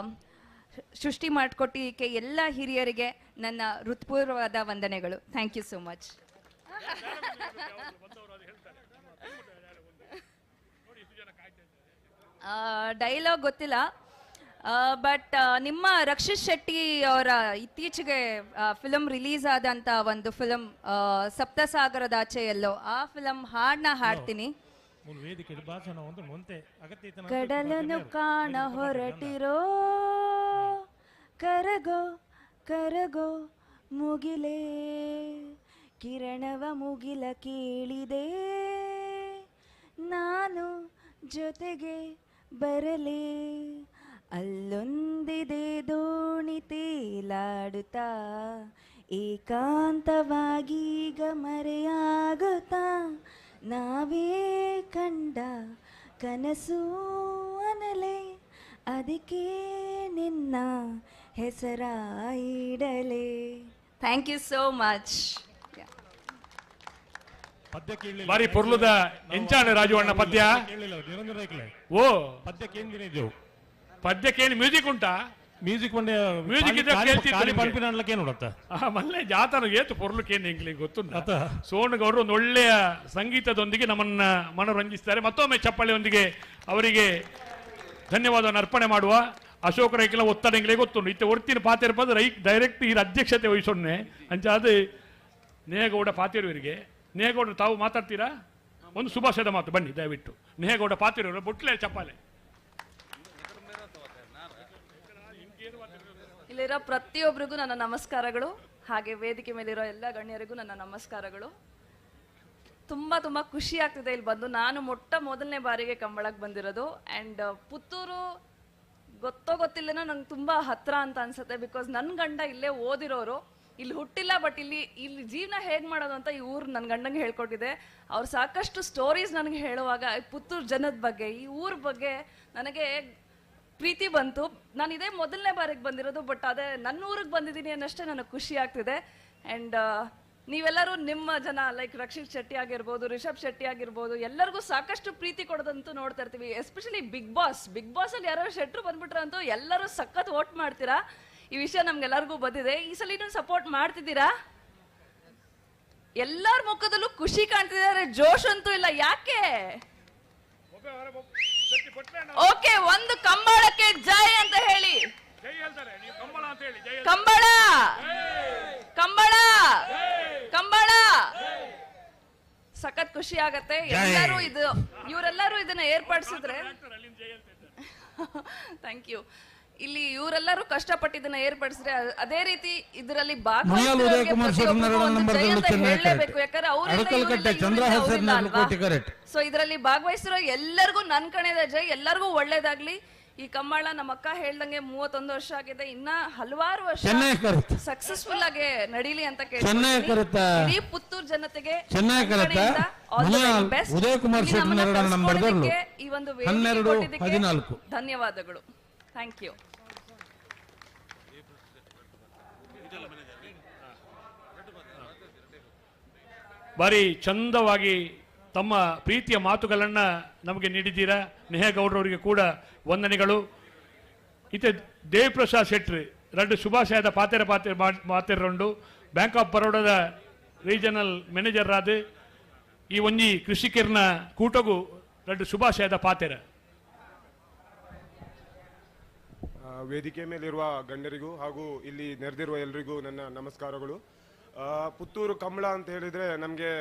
ಸೃಷ್ಟಿ ಮಾಡಿಕೊಟ್ಟಿದ್ದಕ್ಕೆ ಎಲ್ಲ ಹಿರಿಯರಿಗೆ ನನ್ನ ಹೃತ್ಪೂರ್ವವಾದ ವಂದನೆಗಳು. Thank you so much. Dialogue ಗೊತ್ತಿಲ್ಲ, ಬಟ್ ನಿಮ್ಮ ರಕ್ಷಿತ್ ಶೆಟ್ಟಿ ಅವರ ಇತ್ತೀಚೆಗೆ ಫಿಲಮ್ ರಿಲೀಸ್ ಆದಂತ ಒಂದು ಫಿಲಮ್ ಸಪ್ತಸಾಗರದಾಚೆಯಲ್ಲೋ, ಆ ಫಿಲಮ್ ಹಾಡನ್ನ ಹಾಡ್ತೀನಿ. ಕಡಲನ್ನು ಕಾಣ ಹೊರಟಿರೋ ಕರಗೋ ಕರಗೋ ಮುಗಿಲೇ, ಕಿರಣವ ಮುಗಿಲ ಕೇಳಿದೆ ನಾನು ಜೊತೆಗೆ ಬರಲೇ, ಅಲ್ಲೊಂದಿದೆ ದೋಣಿ ತೇಲಾಡುತ್ತಾ ಏಕಾಂತವಾಗೀಗ ಮರೆಯಾಗುತ್ತಾ, ನಾವೇ ಕಂಡ ಕನಸು ಅನಲೆ ಅದಕ್ಕೆ ನಿನ್ನ ಹೆಸರ ಇಡಲೆ. Thank you so much. ಬಾರಿ ಪೊರ್ಲುದ ಎಂಚಾಣ ರಾಜು ಅಣ್ಣ ಪದ್ಯ. ಓ ಪದ್ಯಕ್ಕೇನು ಮ್ಯೂಸಿಕ್ ಉಂಟಾ? ಮ್ಯೂಸಿಕ್ ಮ್ಯೂಸಿಕ್ ಮಲ್ಲೆ ಜಾತನ ಏತು ಪೊರ್ಲುಕೇನು ಎಂಗ್ಲಿಗೆ ಗೊತ್ತುಂಟ. ಸೋನುಗೌಡರು ಒಂದು ಒಳ್ಳೆಯ ಸಂಗೀತದೊಂದಿಗೆ ನಮ್ಮನ್ನ ಮನರಂಜಿಸ್ತಾರೆ. ಮತ್ತೊಮ್ಮೆ ಚಪ್ಪಾಳೆಯೊಂದಿಗೆ ಅವರಿಗೆ ಧನ್ಯವಾದವನ್ನು ಅರ್ಪಣೆ ಮಾಡುವ. ಅಶೋಕ ರೈಕೆಲ್ಲ ಒತ್ತಡ ಎಂಗ್ಲಿಗೆ ಗೊತ್ತುಂಟು. ಇತ್ತೆ ಒರ್ತಿನ ಪಾತಿರ್ಪದ ರೈ ಡೈರೆಕ್ಟ್ ಈ ಅಧ್ಯಕ್ಷತೆ ವಹಿಸೊನ್ನೆ ಅಂಚಾದ ನೇಹಗೌಡ ಪಾತಿರುವರಿಗೆ. ನೇಹಗೌಡರು ತಾವು ಮಾತಾಡ್ತೀರಾ? ಒಂದು ಶುಭಾಶಯದ ಮಾತು ಬನ್ನಿ ದಯವಿಟ್ಟು. ನೇಹಗೌಡ ಪಾತಿರುವರು ಬೊಟ್ಲೆ ಚಪ್ಪಾಳೆ. ಇಲ್ಲಿರೋ ಪ್ರತಿಯೊಬ್ಬರಿಗೂ ನನ್ನ ನಮಸ್ಕಾರಗಳು, ಹಾಗೆ ವೇದಿಕೆ ಮೇಲಿರೋ ಎಲ್ಲ ಗಣ್ಯರಿಗೂ ನನ್ನ ನಮಸ್ಕಾರಗಳು. ತುಂಬ ತುಂಬ ಖುಷಿ ಆಗ್ತಿದೆ ಇಲ್ಲಿ ಬಂದು. ನಾನು ಮೊಟ್ಟ ಮೊದಲನೇ ಬಾರಿಗೆ ಕಂಬಳಕ್ಕೆ ಬಂದಿರೋದು. ಆ್ಯಂಡ್ ಪುತ್ತೂರು ಗೊತ್ತೋ ಗೊತ್ತಿಲ್ಲನೋ ನಂಗೆ ತುಂಬ ಹತ್ರ ಅಂತ ಅನ್ಸುತ್ತೆ, because ನನ್ನ ಗಂಡ ಇಲ್ಲೇ ಓದಿರೋರು, ಇಲ್ಲಿ ಹುಟ್ಟಿಲ್ಲ, ಬಟ್ ಇಲ್ಲಿ ಇಲ್ಲಿ ಜೀವನ ಹೇಗೆ ಮಾಡೋದು ಅಂತ ಈ ಊರು ನನ್ನ ಗಂಡಂಗೆ ಹೇಳ್ಕೊಟ್ಟಿದೆ. ಅವ್ರು ಸಾಕಷ್ಟು ಸ್ಟೋರೀಸ್ ನನಗೆ ಹೇಳುವಾಗ ಪುತ್ತೂರು ಜನದ ಬಗ್ಗೆ, ಈ ಊರ ಬಗ್ಗೆ ನನಗೆ ಪ್ರೀತಿ ಬಂತು. ನಾನು ಇದೇ ಮೊದಲನೇ ಬಾರಿಗೆ ಬಂದಿರೋದು, ಬಟ್ ಅದೇ ನನ್ನ ಊರಿಗೆ ಬಂದಿದ್ದೀನಿ ಅನ್ನಷ್ಟೇ ನನಗೆ ಖುಷಿ ಆಗ್ತಿದೆ. ಆ್ಯಂಡ್ ನೀವೆಲ್ಲರೂ ನಿಮ್ಮ ಜನ, ಲೈಕ್ ರಕ್ಷಿತ್ ಶೆಟ್ಟಿ ಆಗಿರ್ಬೋದು, ರಿಷಬ್ ಶೆಟ್ಟಿ ಆಗಿರ್ಬೋದು, ಎಲ್ಲರಿಗೂ ಸಾಕಷ್ಟು ಪ್ರೀತಿ ಕೊಡೋದಂತೂ ನೋಡ್ತಾ ಇರ್ತೀವಿ. ಎಸ್ಪೆಷಲಿ ಬಿಗ್ ಬಾಸ್, ಬಿಗ್ ಬಾಸಲ್ಲಿ ಯಾರೋ ಶೆಟ್ರು ಬಂದ್ಬಿಟ್ರೆ ಅಂತೂ ಎಲ್ಲರೂ ಸಖತ್ ವೋಟ್ ಮಾಡ್ತೀರಾ. ಈ ವಿಷಯ ನಮ್ಗೆಲ್ಲರಿಗೂ ಬಂದಿದೆ. ಈ ಸಲ ಸಪೋರ್ಟ್ ಮಾಡ್ತಿದ್ದೀರಾ? ಎಲ್ಲರ ಮುಖದಲ್ಲೂ ಖುಷಿ ಕಾಣ್ತಿದ್ದಾರೆ, ಜೋಶ್ ಅಂತೂ ಇಲ್ಲ. ಯಾಕೆ? ಓಕೆ, ಒಂದು ಕಂಬಳಕ್ಕೆ ಜೈ ಅಂತ ಹೇಳಿ. ಕಂಬಳ ಕಂಬಳ ಕಂಬಳ. ಸಖತ್ ಖುಷಿ ಆಗತ್ತೆ. ಎಲ್ಲರೂ ಇದು, ಇವರೆಲ್ಲರೂ ಇದನ್ನ ಏರ್ಪಡಿಸಿದ್ರೆ thank you. ಇಲ್ಲಿ ಇವರೆಲ್ಲರೂ ಕಷ್ಟಪಟ್ಟಿದ್ದನ್ನ ಏರ್ಪಡಿಸಿದ್ರೆ ಅದೇ ರೀತಿ ಇದರಲ್ಲಿ ಹೇಳಲೇಬೇಕು, ಯಾಕಂದ್ರೆ ಅವರೆಲ್ಲ. ಸೊ ಇದರಲ್ಲಿ ಭಾಗವಹಿಸಿರೋ ಎಲ್ಲರಿಗೂ ನನ್ ಕಣದ ಜೈ, ಎಲ್ಲರಿಗೂ ಒಳ್ಳೇದಾಗ್ಲಿ. ಈ ಕಂಬಳ ನಮ್ಮ ಅಕ್ಕ ಹೇಳ್ದಂಗೆ 31 ವರ್ಷ ಆಗಿದೆ, ಇನ್ನ ಹಲವಾರು ವರ್ಷ ಸಕ್ಸಸ್ಫುಲ್ ಆಗಿ ನಡೀಲಿ ಅಂತ ಕೇಳ್ತೀನಿ. ಇಡೀ ಪುತ್ತೂರು ಜನತೆಗೆ ಈ ಒಂದು ಧನ್ಯವಾದಗಳು. Thank you. ಬಾರಿ ಚಂದವಾಗಿ ತಮ್ಮ ಪ್ರೀತಿಯ ಮಾತುಗಳನ್ನು ನಮಗೆ ನೀಡಿದ್ದೀರಾ. ನೇಹಗೌಡರವರಿಗೆ ಕೂಡ ವಂದನೆಗಳು. ಇತ್ತೆ ದೇವಿಪ್ರಸಾದ್ ಶೆಟ್ರಿ ರಡ್ಡು ಶುಭಾಶಯದ ಪಾತೆರ ಪಾತೆ ಮಾತೆರಂಡು ಬ್ಯಾಂಕ್ ಆಫ್ ಬರೋಡಾದ ರೀಜನಲ್ ಮ್ಯಾನೇಜರ್ ಆದ ಈ ಒಂಜಿ ಕೃಷಿಕರ್ನ ಕೂಟಗೂ ರಡ್ಡು ಶುಭಾಶಯದ ಪಾತೆರ. ವೇದಿಕೆ ಮೇಲಿರುವ ಗಣ್ಯರಿಗೂ ಹಾಗೂ ಇಲ್ಲಿ ನೆರೆದಿರುವ ಎಲ್ರಿಗೂ ನನ್ನ ನಮಸ್ಕಾರಗಳು. ಪುತ್ತೂರು ಕಂಬಳ ಅಂತ ಹೇಳಿದರೆ ನಮಗೆ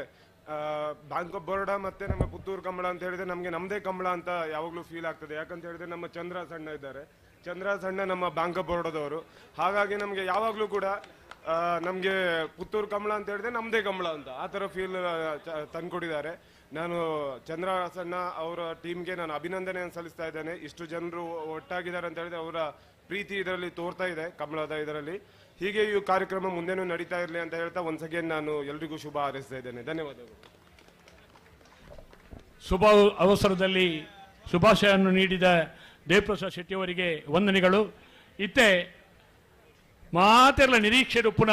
Bank of Baroda ಮತ್ತು ನಮ್ಮ ಪುತ್ತೂರು ಕಂಬಳ ಅಂತ ಹೇಳಿದರೆ ನಮಗೆ ನಮ್ಮದೇ ಕಂಬಳ ಅಂತ ಯಾವಾಗಲೂ ಫೀಲ್ ಆಗ್ತದೆ. ಯಾಕಂತ ಹೇಳಿದರೆ ನಮ್ಮ ಚಂದ್ರ ಸಣ್ಣ ಇದ್ದಾರೆ, ಚಂದ್ರ ಸಣ್ಣ ನಮ್ಮ ಬ್ಯಾಂಕ್ ಆಫ್ ಬರೋಡದವರು. ಹಾಗಾಗಿ ನಮಗೆ ಯಾವಾಗಲೂ ಕೂಡ ನಮಗೆ ಪುತ್ತೂರು ಕಂಬಳ ಅಂತ ಹೇಳಿದ್ರೆ ನಮ್ಮದೇ ಕಂಬಳ ಅಂತ ಆ ಥರ ಫೀಲ್ ತಂದುಕೊಟ್ಟಿದ್ದಾರೆ. ನಾನು ಚಂದ್ರ ಸಣ್ಣ ಅವರ ಟೀಮ್ಗೆ ನಾನು ಅಭಿನಂದನೆಯನ್ನು ಸಲ್ಲಿಸ್ತಾ ಇದ್ದೇನೆ. ಇಷ್ಟು ಜನರು ಒಟ್ಟಾಗಿದ್ದಾರೆ ಅಂತ ಹೇಳಿದ್ರೆ ಅವರ ಪ್ರೀತಿ ಇದರಲ್ಲಿ ತೋರ್ತಾ ಇದೆ, ಕಂಬಳದ ಇದರಲ್ಲಿ. ಹೀಗೆ ಈ ಕಾರ್ಯಕ್ರಮ ಮುಂದೆನೂ ನಡೀತಾ ಇರಲಿ ಅಂತ ಹೇಳ್ತಾ ಒನ್ಸ್ ಅಗೇನ್ ನಾನು ಎಲ್ರಿಗೂ ಶುಭ ಹಾರೈಸ್ತಾ ಇದ್ದೇನೆ. ಧನ್ಯವಾದಗಳು. ಶುಭ ಅವಸರದಲ್ಲಿ ಶುಭಾಶಯವನ್ನು ನೀಡಿದ ದೇವಪ್ರಸಾದ್ ಶೆಟ್ಟಿಯವರಿಗೆ ವಂದನೆಗಳು. ಇತ್ತೆ ಮಾತೆಲ್ಲ ನಿರೀಕ್ಷೆ ರೂಪುನ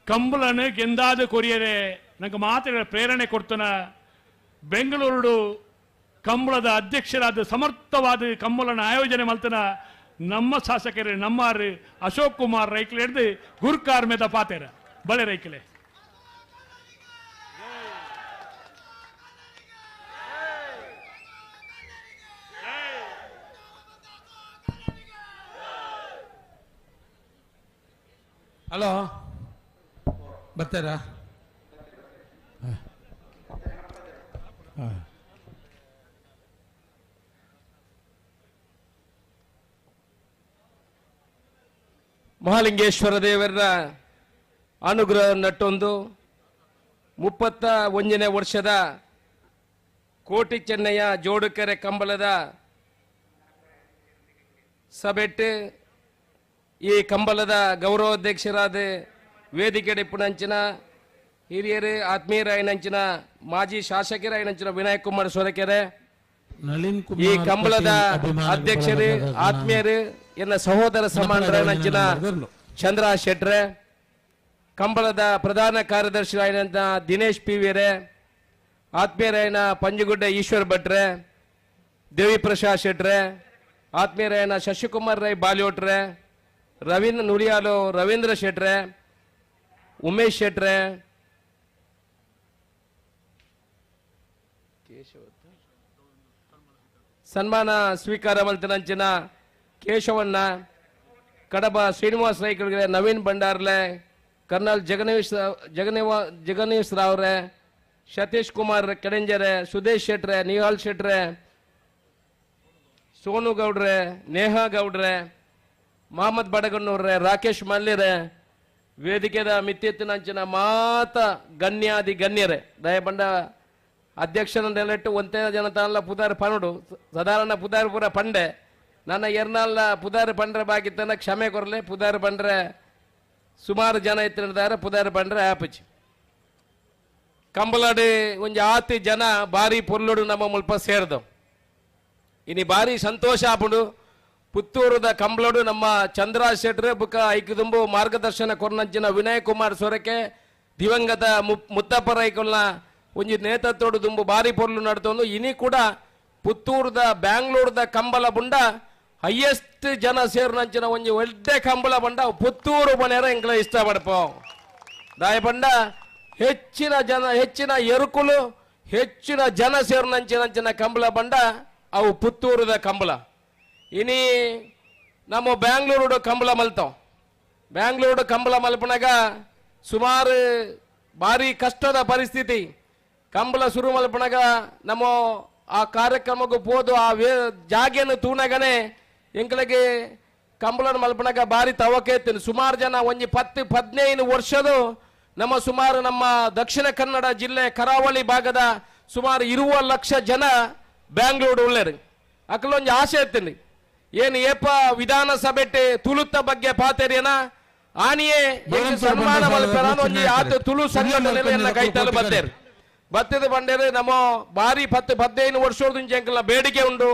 ಕಂಬಳನು ಗೆಂದಾದ ಕೊರಿಯರೆ ನಂಗೆ ಮಾತೆಗಳ ಪ್ರೇರಣೆ ಕೊಡ್ತನ ಬೆಂಗಳೂರು ಕಂಬಳದ ಅಧ್ಯಕ್ಷರಾದ ಸಮರ್ಥವಾದ ಕಂಬಳನ ಆಯೋಜನೆ ಮಲ್ತನ ನಮ್ಮ ಶಾಸಕರು ನಮ್ಮಾರು ಅಶೋಕ್ ಕುಮಾರ್ ರೈಕ್ಲೆ ಹಿಡಿದು ಗುರ್ಕಾರ್ ಮೇದ ಪಾತೇರ ಬಳೆ ರೈಕ್ಲೆ. ಹಲೋ, ಬರ್ತಾರಾ? ಮಹಾಲಿಂಗೇಶ್ವರ ದೇವರ ಅನುಗ್ರಹ ನಟ್ಟೊಂದು 31ನೇ ವರ್ಷದ ಕೋಟಿ ಚೆನ್ನಯ್ಯ ಜೋಡುಕೆರೆ ಕಂಬಳದ ಸಭೆಟ್ಟು ಈ ಕಂಬಳದ ಗೌರವಾಧ್ಯಕ್ಷರಾದ ವೇದಿಕೆ ಡಿಪ್ಪುನಂಚಿನ ಹಿರಿಯರು ಆತ್ಮೀಯರಾಯನಂಚಿನ ಮಾಜಿ ಶಾಸಕರಾಯನಂಚಿನ ವಿನಾಯಕ್ ಕುಮಾರ್ ಸೊರಕೆರೆ, ಈ ಕಂಬಳದ ಅಧ್ಯಕ್ಷರು ಆತ್ಮೀಯರು ಎನ್ನ ಸಹೋದರ ಸಮಾನರಾಯನಂಚಿನ ಚಂದ್ರ ಶೆಟ್ರೆ, ಕಂಬಳದ ಪ್ರಧಾನ ಕಾರ್ಯದರ್ಶಿರಾಯನಂತ ದಿನೇಶ್ ಪಿ ವಿರೇ, ಆತ್ಮೀಯರಾಯನ ಪಂಜುಗುಡ್ಡೆ ಈಶ್ವರ್ ಭಟ್ರೆ, ದೇವಿಪ್ರಸಾದ್ ಶೆಟ್ರೆ, ಆತ್ಮೀಯರಾಯನ ಶಶಿಕುಮಾರ್ ರೈ ಬಾಲಿಯೋಟ್ರೆ, ರವೀಂದ್ರ ನುಡಿಯಾಲು ರವೀಂದ್ರ ಶೆಟ್ರೆ, ಉಮೇಶ್ ಶೆಟ್ರೆ, ಸನ್ಮಾನ ಸ್ವೀಕಾರ ಮಲ್ತಿನಂಚಿನ ಕೇಶವಣ್ಣ, ಕಡಬ ಶ್ರೀನಿವಾಸ ರೈಕಳಿಗೆ ನವೀನ್ ಭಂಡಾರ್ಲೆ, ಕರ್ನಲ್ ಜಗನೀಶ್ ರಾವ್ರೆ, ಸತೀಶ್ ಕುಮಾರ್ ಕೆಡಂಜರೆ, ಸುದೇಶ್ ಶೆಟ್ರೆ, ನಿಹಾಲ್ ಶೆಟ್ರೆ, ಸೋನು ಗೌಡ್ರೆ, ನೇಹಾ ಗೌಡ್ರೆ, ಮಹಮ್ಮದ್ ಬಡಗಣ್ಣವ್ರೆ, ರಾಕೇಶ್ ಮಲ್ಲಿರೆ, ವೇದಿಕೆದ ಮಿತ್ತೆತ್ತಿನಂಚಿನ ಮಾತ ಗಣ್ಯಾದಿ ಗಣ್ಯರೇ, ದಯಬಂಡ ಅಧ್ಯಕ್ಷನ ನೆಲೆಟ್ಟು ಒಂದೇ ಜನತಾನಲ್ಲ ಪುದಾರ್ ಪನುಡು ಸಾಧಾರಣ ಪುದಾರ್ ಪೂರ ಪಂಡೆ ನನ್ನ ಎರ್ನಾಲ್ಲ ಪುದಾರ್ ಪಂಡ್ರೆ ಬಾಗಿತ್ತನ ಕ್ಷಮೆ ಕೊರಲೆ ಪುದಾರ್ ಪಂಡ್ರೆ ಸುಮಾರು ಜನ ಇತ್ತಿದ್ದಾರೆ ಪುದಾರ್ ಪಂಡ್ರೆ ಆಪಚಿ ಕಂಬಲಾಡಿ ಒಂಜಿ ಆತಿ ಜನ ಬಾರಿ ಪೊರ್ಲುಡು ನಮ್ಮ ಮುಲ್ಪ ಸೇರ್ದು ಇನಿ ಬಾರಿ ಸಂತೋಷ ಆಪುಂಡು. ಪುತ್ತೂರುದ ಕಂಬಳಡು ನಮ್ಮ ಚಂದ್ರ ಶೆಟ್ರೆ ಬುಕ್ಕ ಐಕುದುಂಬು ಮಾರ್ಗದರ್ಶನ ಕೊರ್ನಂಚಿನ ವಿನಯ್ ಕುಮಾರ್ ಸೊರಕೆ ದಿವಂಗತ ಮುತ್ತಪ್ಪ ರೈಕುಲ್ನ ಒಂಜಿ ನೇತೃತ್ವಡು ದುಂಬು ಬಾರಿ ಪೊರ್ಲು ನಡ್ತೊಂದು ಇನಿ ಕೂಡ ಪುತ್ತೂರುದ ಬ್ಯಾಂಗ್ಳೂರ್ದ ಕಂಬಳ ಬುಂಡ ಹೈಯೆಸ್ಟ್ ಜನ ಸೇರಿನಂಚಿನ ಒಂಜಿ ಒಡ್ಡೆ ಕಂಬಳ ಬಂಡ ಪುತ್ತೂರು ಬನೇರ ಎಂಕ್ಲ ಇಷ್ಟ ಪಡ್ಪೋ ದಾಯ ಬಂಡ ಹೆಚ್ಚಿನ ಜನ ಹೆಚ್ಚಿನ ಎರುಕುಲು ಹೆಚ್ಚಿನ ಜನ ಸೇರಿನಂಚಿನಂಚಿನ ಕಂಬಳ ಬಂಡ ಅವು ಪುತ್ತೂರುದ ಕಂಬಳ. ಇನಿ ನಮ್ಮ ಬ್ಯಾಂಗ್ಳೂರು ಕಂಬಳ ಮಲ್ತಾವ್ ಬ್ಯಾಂಗ್ಳೂರು ಕಂಬಳ ಮಲ್ಪನಾಗ ಸುಮಾರು ಭಾರಿ ಕಷ್ಟದ ಪರಿಸ್ಥಿತಿ. ಕಂಬಳ ಶುರು ಮಲ್ಪನಾಗ ನಮ್ಮ ಆ ಕಾರ್ಯಕ್ರಮಕ್ಕೆ ಪೋದು ಆ ಜಾಗೆಯನ್ನು ತೂನಗನೆ ಎಂಕ್ಲಗೆ ಕಂಬಳನ ಮಲ್ಪನಾಗ ಭಾರಿ ತವಕೆ ಇತ್ತು. ಸುಮಾರು ಜನ ಒಂಜಿ 10-15 ವರ್ಷದ ನಮ್ಮ ಸುಮಾರು ನಮ್ಮ ದಕ್ಷಿಣ ಕನ್ನಡ ಜಿಲ್ಲೆ ಕರಾವಳಿ ಭಾಗದ ಸುಮಾರು 20 ಲಕ್ಷ ಜನ ಬ್ಯಾಂಗ್ಳೂರು ಉಳ್ಳೇರು. ಅಕ್ಕಲೊಂದು ಆಸೆ ಇರ್ತೀನಿ ಏನು ಏಪ ವಿಧಾನಸಭೆ ತುಳುತ್ತ ಬಗ್ಗೆ ಪಾತೇರಿಯನ ಆನಿಯೇ ಸನ್ಮಾನ ಮಲ್ಪೆರ ಒಂಜಿ ಆತ ತುಳು ಸಂಘಟನೆ ಕೈತಲು ಬತ್ತೇರು ಬತ್ತದ ಬಂಡೇರು ನಮ್ಮ ಭಾರಿ 10-15 ವರ್ಷದ ಎಂಕಲ ಬೇಡಿಕೆ ಉಂಟು.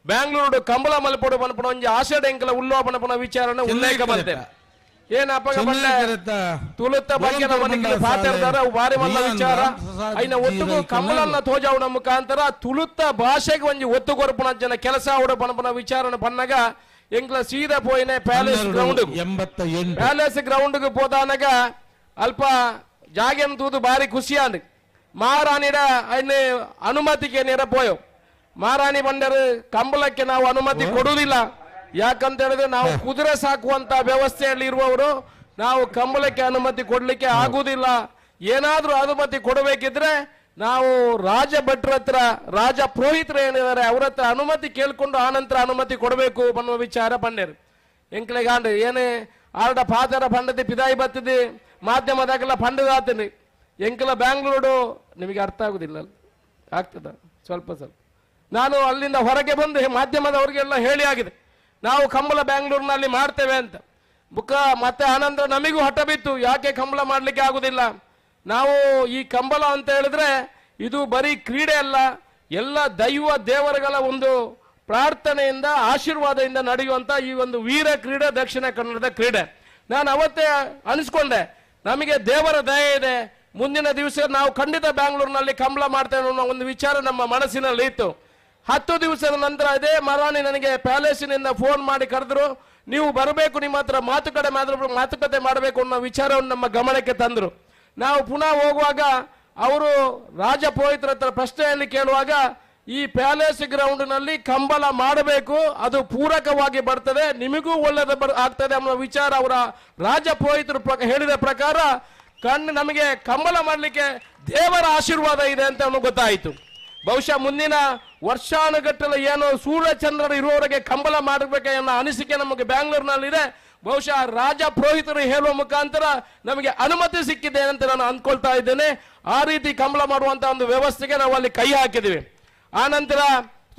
ಬ್ಯಾಂಗ್ಳೂರು ಕಂಬಳ ಮಲ್ಪಡು ಪನ್ಪುನ ಒಂಜಿ ಆಸೆಡ್ ಎಂಕಲ ಉಲ್ಲೋ ಪನ್ಪುನ ವಿಚಾರನ ಉಲ್ಲೇಖ ಬರ್ತೇವೆ. ಏನಪ್ಪ ತುಳುತ್ತ ಬಗ್ಗೆ ನಮ್ಮ ಪಾತೇರ್ದಾರ ಅವು ಭಾರಿ ಮಲ್ಲ ವಿಚಾರ. ಐನ ಒತ್ತುಗು ಕಂಬಳನ್ನ ತೋಜಾವುನ ಮುಖಾಂತರ ತುಳುತ್ತ ಭಾಷೆಗೆ ಒಂಜಿ ಒತ್ತು ಕೊರಪುನ ಜನ ಕೆಲಸ ಅವಡ ಪನ್ಪುನ ವಿಚಾರನ ಪನ್ನಾಗ ಎಂಕ್ಲ ಸೀದಾ ಪೋಯಿನೆ palace ground palace ground ಪೋದಾನಗ ಅಲ್ಪ ಜಾಗೆನ್ ತೂದು ಭಾರಿ ಖುಷಿಯಾಂಡ್ ಮಹಾರಾಣಿಡ ಐನ ಅನುಮತಿಗೆ ನೇರ ಪೋಯೋ ಮಹಾರಾಣಿ ಬಂದರು ಕಂಬಳಕ್ಕೆ ನಾವು ಅನುಮತಿ ಕೊಡುವುದಿಲ್ಲ. ಯಾಕಂತ ಹೇಳಿದ್ರೆ ನಾವು ಕುದುರೆ ಸಾಕುವಂತ ವ್ಯವಸ್ಥೆಯಲ್ಲಿ ಇರುವವರು, ನಾವು ಕಂಬಳಕ್ಕೆ ಅನುಮತಿ ಕೊಡ್ಲಿಕ್ಕೆ ಆಗುವುದಿಲ್ಲ. ಏನಾದರೂ ಅನುಮತಿ ಕೊಡಬೇಕಿದ್ರೆ ನಾವು ರಾಜ ಭಟ್ರ ಹತ್ರ, ರಾಜ ಪುರೋಹಿತರು ಏನಿದ್ದಾರೆ ಅವ್ರ ಹತ್ರ ಅನುಮತಿ ಕೇಳಿಕೊಂಡು ಆನಂತರ ಅನುಮತಿ ಕೊಡಬೇಕು ಅನ್ನುವ ವಿಚಾರ ಪಣ್ಣೇರು. ಎಂಕ್ಲೆಗಾಂಡ್ ಏನೇ ಆರ್ಡ ಪಾದರ ಪಂಡತಿ ಪಿದಾಯಿ ಬತ್ತಿದೆ ಮಾಧ್ಯಮದಾಗೆಲ್ಲ ಪಂಡದಾತೀನಿ ಎಂಕಲ ಬ್ಯಾಂಗ್ಳೂರು ನಿಮಗೆ ಅರ್ಥ ಆಗುದಿಲ್ಲ, ಆಗ್ತದ ಸ್ವಲ್ಪ ಸ್ವಲ್ಪ. ನಾನು ಅಲ್ಲಿಂದ ಹೊರಗೆ ಬಂದು ಮಾಧ್ಯಮದವರಿಗೆಲ್ಲ ಹೇಳಿ ಆಗಿದೆ, ನಾವು ಕಂಬಳ ಬ್ಯಾಂಗ್ಳೂರಿನಲ್ಲಿ ಮಾಡ್ತೇವೆ ಅಂತ. ಬುಕ್ಕ ಮತ್ತೆ ಆನಂತರ ನಮಿಗೂ ಹಠ ಬಿತ್ತು, ಯಾಕೆ ಕಂಬಳ ಮಾಡಲಿಕ್ಕೆ ಆಗುದಿಲ್ಲ? ನಾವು ಈ ಕಂಬಳ ಅಂತ ಹೇಳಿದ್ರೆ ಇದು ಬರೀ ಕ್ರೀಡೆ ಅಲ್ಲ, ಎಲ್ಲ ದೈವ ದೇವರುಗಳ ಒಂದು ಪ್ರಾರ್ಥನೆಯಿಂದ ಆಶೀರ್ವಾದದಿಂದ ನಡೆಯುವಂಥ ಈ ಒಂದು ವೀರ ಕ್ರೀಡೆ ದಕ್ಷಿಣ ಕನ್ನಡದ ಕ್ರೀಡೆ. ನಾನು ಅವತ್ತೇ ಅನಿಸ್ಕೊಂಡೆ, ನಮಗೆ ದೇವರ ದಯೆ ಇದೆ, ಮುಂದಿನ ದಿವಸ ನಾವು ಖಂಡಿತ ಬ್ಯಾಂಗ್ಳೂರಿನಲ್ಲಿ ಕಂಬಳ ಮಾಡ್ತೇವೆ ಅನ್ನೋ ಒಂದು ವಿಚಾರ ನಮ್ಮ ಮನಸ್ಸಿನಲ್ಲಿ ಇತ್ತು. 10 ದಿವಸದ ನಂತರ ಅದೇ ಮರಾಣಿ ನನಗೆ ಪ್ಯಾಲೇಸಿನಿಂದ ಫೋನ್ ಮಾಡಿ ಕರೆದ್ರು, ನೀವು ಬರಬೇಕು, ನಿಮ್ಮ ಹತ್ರ ಮಾತುಕತೆ ಮಾಡಬೇಕು ಅನ್ನೋ ವಿಚಾರವನ್ನು ನಮ್ಮ ಗಮನಕ್ಕೆ ತಂದರು. ನಾವು ಪುನಃ ಹೋಗುವಾಗ ಅವರು ರಾಜ ಪುರೋಹಿತರ ಹತ್ರ ಪ್ರಶ್ನೆಯಲ್ಲಿ ಕೇಳುವಾಗ ಈ ಪ್ಯಾಲೇಸ್ ಗ್ರೌಂಡ್ನಲ್ಲಿ ಕಂಬಳ ಮಾಡಬೇಕು, ಅದು ಪೂರಕವಾಗಿ ಬರ್ತದೆ, ನಿಮಗೂ ಒಳ್ಳೆಯದು ಆಗ್ತದೆ ಅನ್ನೋ ವಿಚಾರ ಅವರ ರಾಜ ಪುರೋಹಿತರು ಹೇಳಿದ ಪ್ರಕಾರ ಕಣ್ಣು ನಮಗೆ ಕಂಬಳ ಮಾಡಲಿಕ್ಕೆ ದೇವರ ಆಶೀರ್ವಾದ ಇದೆ ಅಂತ ನಮಗೆ ಗೊತ್ತಾಯಿತು. ಬಹುಶಃ ಮುಂದಿನ ವರ್ಷಾನುಗಟ್ಟಲೆ ಏನೋ ಸೂರ್ಯಚಂದ್ರರು ಇರುವವರೆಗೆ ಕಂಬಳ ಮಾಡಬೇಕು ಅನ್ನೋ ಅನಿಸಿಕೆ ನಮಗೆ ಬ್ಯಾಂಗ್ಳೂರಿನಲ್ಲಿದೆ. ಬಹುಶಃ ರಾಜ ಪುರೋಹಿತರು ಹೇಳುವ ಮುಖಾಂತರ ನಮಗೆ ಅನುಮತಿ ಸಿಕ್ಕಿದೆ ಅಂತ ನಾನು ಅಂದ್ಕೊಳ್ತಾ ಇದ್ದೇನೆ. ಆ ರೀತಿ ಕಂಬಳ ಮಾಡುವಂತ ಒಂದು ವ್ಯವಸ್ಥೆಗೆ ನಾವು ಅಲ್ಲಿ ಕೈ ಹಾಕಿದ್ದೀವಿ. ಆ ನಂತರ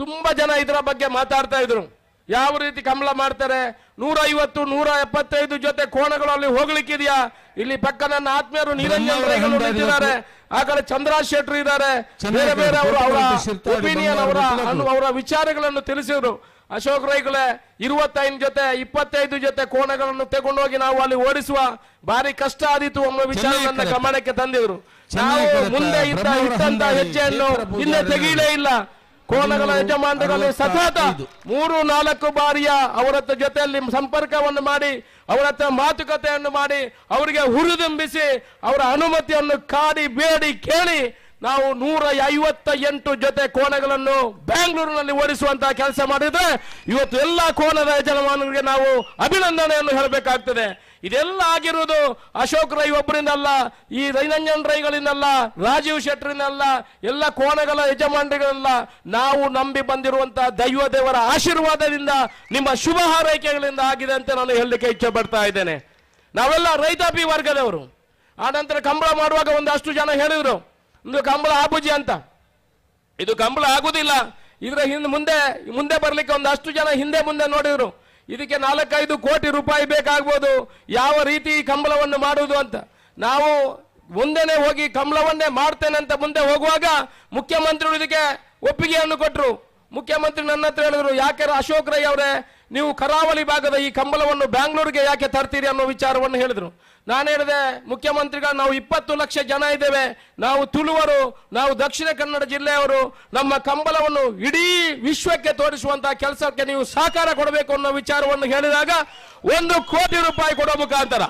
ತುಂಬಾ ಜನ ಇದರ ಬಗ್ಗೆ ಮಾತಾಡ್ತಾ ಇದ್ರು, ಯಾವ ರೀತಿ ಕಂಬಳ ಮಾಡ್ತಾರೆ, 150 175 ಜೊತೆ ಕೋಣಗಳು ಅಲ್ಲಿ ಹೋಗ್ಲಿಕ್ಕಿದೆಯಾ? ಇಲ್ಲಿ ಪಕ್ಕ ನನ್ನ ಆತ್ಮೀಯರು ನಿರಂಜನ್ ರೈಗಳು ನಿಂತಿದ್ದಾರೆ, ಆ ಕಡೆ ಚಂದ್ರಾಜ್ ಶೆಟ್ರು ಇದ್ದಾರೆ, ಬೇರೆ ಬೇರೆ ಅವರು ಅವರ ಒಪಿನಿಯನ್ ಅವರ ವಿಚಾರಗಳನ್ನು ತಿಳಿಸಿದ್ರು. ಅಶೋಕ್ ರೈಗಳೇ 25 ಜೊತೆ 25 ಜೊತೆ ಕೋಣಗಳನ್ನು ತಗೊಂಡೋಗಿ ನಾವು ಅಲ್ಲಿ ಓಡಿಸುವ ಭಾರಿ ಕಷ್ಟ ಆದೀತು ಅನ್ನೋ ವಿಚಾರವನ್ನು ಗಮನಕ್ಕೆ ತಂದಿದ್ರು. ನಾವು ಮುಂದೆ ಇದ್ದಂತ ಹೆಜ್ಜೆಯನ್ನು ಹಿಂದೆ ತೆಗೀಲೇ ಇಲ್ಲ. ಕೋಣಗಳ ಯಜಮಾನರಲ್ಲಿ ಸತತ 3-4 ಬಾರಿಯ ಅವರ ಜೊತೆಯಲ್ಲಿ ಸಂಪರ್ಕವನ್ನು ಮಾಡಿ, ಅವರ ಹತ್ರ ಮಾತುಕತೆಯನ್ನು ಮಾಡಿ, ಅವರಿಗೆ ಹುರಿದುಂಬಿಸಿ ಅವರ ಅನುಮತಿಯನ್ನು ಕಾಡಿ ಬೇಡಿ ಕೇಳಿ ನಾವು 158 ಜೊತೆ ಕೋಣಗಳನ್ನು ಬ್ಯಾಂಗ್ಳೂರಿನಲ್ಲಿ ಓಡಿಸುವಂತಹ ಕೆಲಸ ಮಾಡಿದ್ರೆ ಇವತ್ತು ಎಲ್ಲ ಕೋಣದ ಯಜಮಾನರಿಗೆ ನಾವು ಅಭಿನಂದನೆಯನ್ನು ಹೇಳಬೇಕಾಗ್ತದೆ. ಇದೆಲ್ಲ ಆಗಿರುವುದು ಅಶೋಕ್ ರೈ ಒಬ್ಬರಿಂದಲ್ಲ, ಈ ರೈನಂಜನ್ ರೈಗಳಿಂದಲ್ಲ, ರಾಜೀವ್ ಶೆಟ್ಟರಿಂದಲ್ಲ, ಎಲ್ಲ ಕೋಣಗಳ ಯಜಮಾನರಿಗಳಲ್ಲ, ನಾವು ನಂಬಿ ಬಂದಿರುವಂತಹ ದೈವ ದೇವರ ಆಶೀರ್ವಾದದಿಂದ ನಿಮ್ಮ ಶುಭ ಹಾರೈಕೆಗಳಿಂದ ಆಗಿದೆ ಅಂತ ನಾನು ಹೇಳಲಿಕ್ಕೆ ಇಚ್ಛೆ ಪಡ್ತಾ ಇದ್ದೇನೆ. ನಾವೆಲ್ಲ ರೈತಾಪಿ ವರ್ಗದವರು. ಆ ನಂತರ ಕಂಬಳ ಮಾಡುವಾಗ ಒಂದಷ್ಟು ಜನ ಹೇಳಿದ್ರು, ಒಂದು ಕಂಬಳ ಆಬುಜಿ ಅಂತ, ಇದು ಕಂಬಳ ಆಗುದಿಲ್ಲ, ಇದರ ಹಿಂದೆ ಮುಂದೆ ಮುಂದೆ ಬರ್ಲಿಕ್ಕೆ ಒಂದಷ್ಟು ಜನ ಹಿಂದೆ ಮುಂದೆ ನೋಡಿದ್ರು, ಇದಕ್ಕೆ 4-5 ಕೋಟಿ ರೂಪಾಯಿ ಬೇಕಾಗ್ಬೋದು, ಯಾವ ರೀತಿ ಕಂಬಳವನ್ನು ಮಾಡುವುದು ಅಂತ. ನಾವು ಮುಂದೆನೆ ಹೋಗಿ ಕಂಬಳವನ್ನೇ ಮಾಡ್ತೇನೆ ಅಂತ ಮುಂದೆ ಹೋಗುವಾಗ ಮುಖ್ಯಮಂತ್ರಿಗಳು ಇದಕ್ಕೆ ಒಪ್ಪಿಗೆಯನ್ನು ಕೊಟ್ಟರು. ಮುಖ್ಯಮಂತ್ರಿ ನನ್ನ ಹತ್ರ ಹೇಳಿದ್ರು, ಯಾಕೆ ಅಶೋಕ್ ರೈ ಅವರೇ ನೀವು ಕರಾವಳಿ ಭಾಗದ ಈ ಕಂಬಳವನ್ನು ಬ್ಯಾಂಗ್ಳೂರಿಗೆ ಯಾಕೆ ತರ್ತೀರಿ ಅನ್ನೋ ವಿಚಾರವನ್ನು ಹೇಳಿದ್ರು. ನಾನು ಹೇಳಿದೆ, ಮುಖ್ಯಮಂತ್ರಿಗಳು ನಾವು 20 ಲಕ್ಷ ಜನ ಇದ್ದೇವೆ, ನಾವು ತುಳುವರು, ನಾವು ದಕ್ಷಿಣ ಕನ್ನಡ ಜಿಲ್ಲೆಯವರು, ನಮ್ಮ ಕಂಬಳವನ್ನು ಇಡೀ ವಿಶ್ವಕ್ಕೆ ತೋರಿಸುವಂತಹ ಕೆಲಸಕ್ಕೆ ನೀವು ಸಹಕಾರ ಕೊಡಬೇಕು ಅನ್ನೋ ವಿಚಾರವನ್ನು ಹೇಳಿದಾಗ 1 ಕೋಟಿ ರೂಪಾಯಿ ಕೊಡೋ ಮುಖಾಂತರ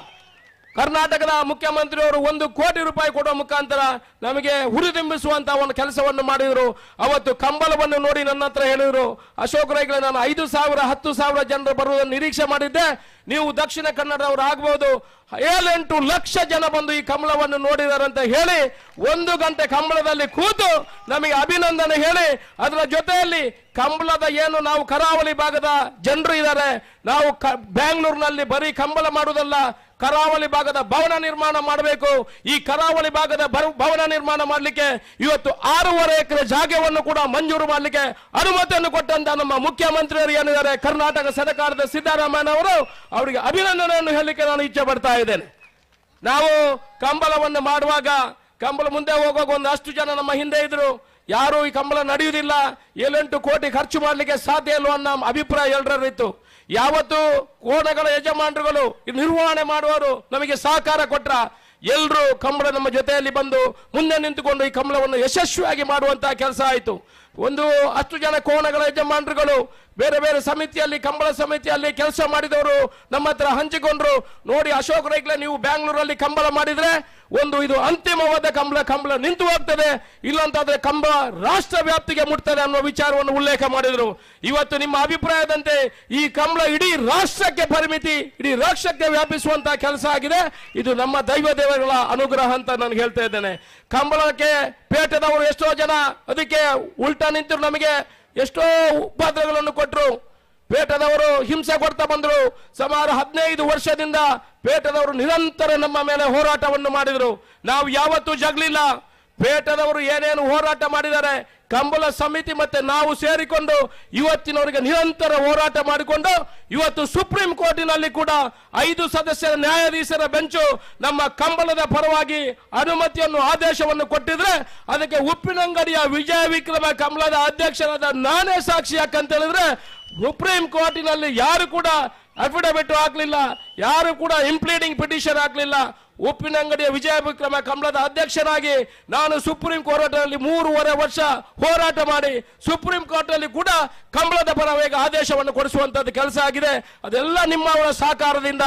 ಕರ್ನಾಟಕದ ಮುಖ್ಯಮಂತ್ರಿಯವರು 1 ಕೋಟಿ ರೂಪಾಯಿ ಕೊಡುವ ಮುಖಾಂತರ ನಮಗೆ ಹುರಿದುಂಬಿಸುವಂತಹ ಒಂದು ಕೆಲಸವನ್ನು ಮಾಡಿದರು. ಅವತ್ತು ಕಂಬಳವನ್ನು ನೋಡಿ ನನ್ನ ಹತ್ರ ಹೇಳಿದರು, ಅಶೋಕ್ ರೈಗಳೇ ನಾನು 5,000 10,000 ಜನರು ಬರುವುದನ್ನು ನಿರೀಕ್ಷೆ ಮಾಡಿದ್ದೆ, ನೀವು ದಕ್ಷಿಣ ಕನ್ನಡದವರು ಆಗ್ಬೋದು, 7-8 ಲಕ್ಷ ಜನ ಬಂದು ಈ ಕಂಬಳವನ್ನು ನೋಡಿದಾರೆ ಅಂತ ಹೇಳಿ 1 ಗಂಟೆ ಕಂಬಳದಲ್ಲಿ ಕೂತು ನಮಗೆ ಅಭಿನಂದನೆ ಹೇಳಿ, ಅದರ ಜೊತೆಯಲ್ಲಿ ಕಂಬಳದ ಏನು ನಾವು ಕರಾವಳಿ ಭಾಗದ ಜನರು ಇದ್ದಾರೆ, ನಾವು ಬ್ಯಾಂಗ್ಳೂರಿನಲ್ಲಿ ಬರೀ ಕಂಬಳ ಮಾಡುವುದಲ್ಲ, ಕರಾವಳಿ ಭಾಗದ ಭವನ ನಿರ್ಮಾಣ ಮಾಡಬೇಕು. ಈ ಕರಾವಳಿ ಭಾಗದ ಭವನ ನಿರ್ಮಾಣ ಮಾಡಲಿಕ್ಕೆ ಇವತ್ತು 6.5 ಎಕರೆ ಜಾಗವನ್ನು ಕೂಡ ಮಂಜೂರು ಮಾಡಲಿಕ್ಕೆ ಅನುಮತಿಯನ್ನು ಕೊಟ್ಟಂತ ನಮ್ಮ ಮುಖ್ಯಮಂತ್ರಿಯವರು ಏನಿದ್ದಾರೆ ಕರ್ನಾಟಕ ಸರ್ಕಾರದ ಸಿದ್ದರಾಮಯ್ಯನವರು, ಅವರಿಗೆ ಅಭಿನಂದನೆಯನ್ನು ಹೇಳಲಿಕ್ಕೆ ನಾನು ಇಚ್ಛೆ ಪಡ್ತಾ ಇದ್ದೇನೆ. ನಾವು ಕಂಬಳವನ್ನು ಮಾಡುವಾಗ ಕಂಬಳ ಮುಂದೆ ಹೋಗುವಾಗ ಒಂದಷ್ಟು ಜನ ನಮ್ಮ ಹಿಂದೆ ಇದ್ರು, ಯಾರು ಈ ಕಂಬಳ ನಡೆಯುವುದಿಲ್ಲ, 7-8 ಕೋಟಿ ಖರ್ಚು ಮಾಡಲಿಕ್ಕೆ ಸಾಧ್ಯ ಇಲ್ವ ಅನ್ನೋ ಅಭಿಪ್ರಾಯ ಎಲ್ಲರಿತ್ತು. ಯಾವತ್ತು ಕೋಣಗಳ ಯಜಮಾನರುಗಳು ನಿರ್ವಹಣೆ ಮಾಡುವವರು ನಮಗೆ ಸಹಕಾರ ಕೊಟ್ರ ಎಲ್ಲರೂ ಕಂಬಳ ನಮ್ಮ ಜೊತೆಯಲ್ಲಿ ಬಂದು ಮುಂದೆ ನಿಂತುಕೊಂಡು ಈ ಕಂಬಳವನ್ನು ಯಶಸ್ವಿಯಾಗಿ ಮಾಡುವಂತಹ ಕೆಲಸ ಆಯಿತು. ಒಂದು 10 ಜನ ಕೋಣಗಳ ಯಜಮಾನರುಗಳು ಬೇರೆ ಬೇರೆ ಸಮಿತಿಯಲ್ಲಿ, ಕಂಬಳ ಸಮಿತಿಯಲ್ಲಿ ಕೆಲಸ ಮಾಡಿದವರು ನಮ್ಮ ಹತ್ರ ಹಂಚಿಕೊಂಡ್ರು. ನೋಡಿ ಅಶೋಕ್ ರೈಕ್ಲೆ, ನೀವು ಬ್ಯಾಂಗ್ಳೂರಲ್ಲಿ ಕಂಬಳ ಮಾಡಿದ್ರೆ ಒಂದು ಇದು ಅಂತಿಮವಾದ ಕಂಬಳ, ಕಂಬಳ ನಿಂತು ಹೋಗ್ತದೆ, ಇಲ್ಲಂತಾದ್ರೆ ಕಂಬಳ ರಾಷ್ಟ್ರ ವ್ಯಾಪ್ತಿಗೆ ಮುಟ್ತದೆ ಅನ್ನೋ ವಿಚಾರವನ್ನು ಉಲ್ಲೇಖ ಮಾಡಿದ್ರು. ಇವತ್ತು ನಿಮ್ಮ ಅಭಿಪ್ರಾಯದಂತೆ ಈ ಕಂಬಳ ಇಡೀ ರಾಷ್ಟ್ರಕ್ಕೆ ಪರಿಮಿತಿ, ಇಡೀ ರಾಷ್ಟ್ರಕ್ಕೆ ವ್ಯಾಪಿಸುವಂತಹ ಕೆಲಸ ಆಗಿದೆ. ಇದು ನಮ್ಮ ದೈವ ದೇವರುಗಳ ಅನುಗ್ರಹ ಅಂತ ನಾನು ಹೇಳ್ತಾ ಇದ್ದೇನೆ. ಕಂಬಳಕ್ಕೆ ಪೇಟದವರು ಎಷ್ಟೋ ಜನ ಅದಕ್ಕೆ ಉಲ್ಟಾ ನಿಂತರು, ನಮಗೆ ಎಷ್ಟೋ ಉಪದ್ರವಗಳನ್ನು ಕೊಟ್ಟರು. ಪೇಟದವರು ಹಿಂಸೆ ಕೊಡ್ತಾ ಬಂದರು. ಸುಮಾರು 15 ವರ್ಷದಿಂದ ಪೇಟದವರು ನಿರಂತರ ನಮ್ಮ ಮೇಲೆ ಹೋರಾಟವನ್ನು ಮಾಡಿದರು. ನಾವು ಯಾವತ್ತೂ ಜಗಲಿಲ್ಲ. ಪೇಟದವರು ಏನೇನು ಹೋರಾಟ ಮಾಡಿದ್ದಾರೆ, ಕಂಬಳ ಸಮಿತಿ ಮತ್ತೆ ನಾವು ಸೇರಿಕೊಂಡು ಇವತ್ತಿನವರಿಗೆ ನಿರಂತರ ಹೋರಾಟ ಮಾಡಿಕೊಂಡು ಇವತ್ತು ಸುಪ್ರೀಂ ಕೋರ್ಟಿನಲ್ಲಿ ಕೂಡ 5 ಸದಸ್ಯರ ನ್ಯಾಯಾಧೀಶರ ಬೆಂಚು ನಮ್ಮ ಕಂಬಳದ ಪರವಾಗಿ ಅನುಮತಿಯನ್ನು, ಆದೇಶವನ್ನು ಕೊಟ್ಟಿದ್ರೆ ಅದಕ್ಕೆ ಉಪ್ಪಿನಂಗಡಿಯ ವಿಜಯ ವಿಕ್ರಮ ಕಂಬಳದ ಅಧ್ಯಕ್ಷರಾದ ನಾನೇ ಸಾಕ್ಷಿ. ಯಾಕಂತ ಹೇಳಿದ್ರೆ ಸುಪ್ರೀಂ ಕೋರ್ಟಿನಲ್ಲಿ ಯಾರು ಕೂಡ ಅಫಿಡವಿಟ್ ಹಾಕ್ಲಿಲ್ಲ, ಯಾರು ಕೂಡ ಇಂಪ್ಲೀಡಿಂಗ್ ಪಿಟಿಷನ್ ಹಾಕ್ಲಿಲ್ಲ. ಉಪ್ಪಿನಂಗಡಿಯ ವಿಜಯ ವಿಕ್ರಮ ಕಂಬಳದ ಅಧ್ಯಕ್ಷರಾಗಿ ನಾನು ಸುಪ್ರೀಂ ಕೋರ್ಟ್ನಲ್ಲಿ 3.5 ವರ್ಷ ಹೋರಾಟ ಮಾಡಿ ಸುಪ್ರೀಂ ಕೋರ್ಟ್ನಲ್ಲಿ ಕೂಡ ಕಂಬಳದ ಪರವಾಗಿ ಆದೇಶವನ್ನು ಕೊಡಿಸುವಂತದ್ದು ಕೆಲಸ ಆಗಿದೆ. ಅದೆಲ್ಲ ನಿಮ್ಮವರ ಸಹಕಾರದಿಂದ.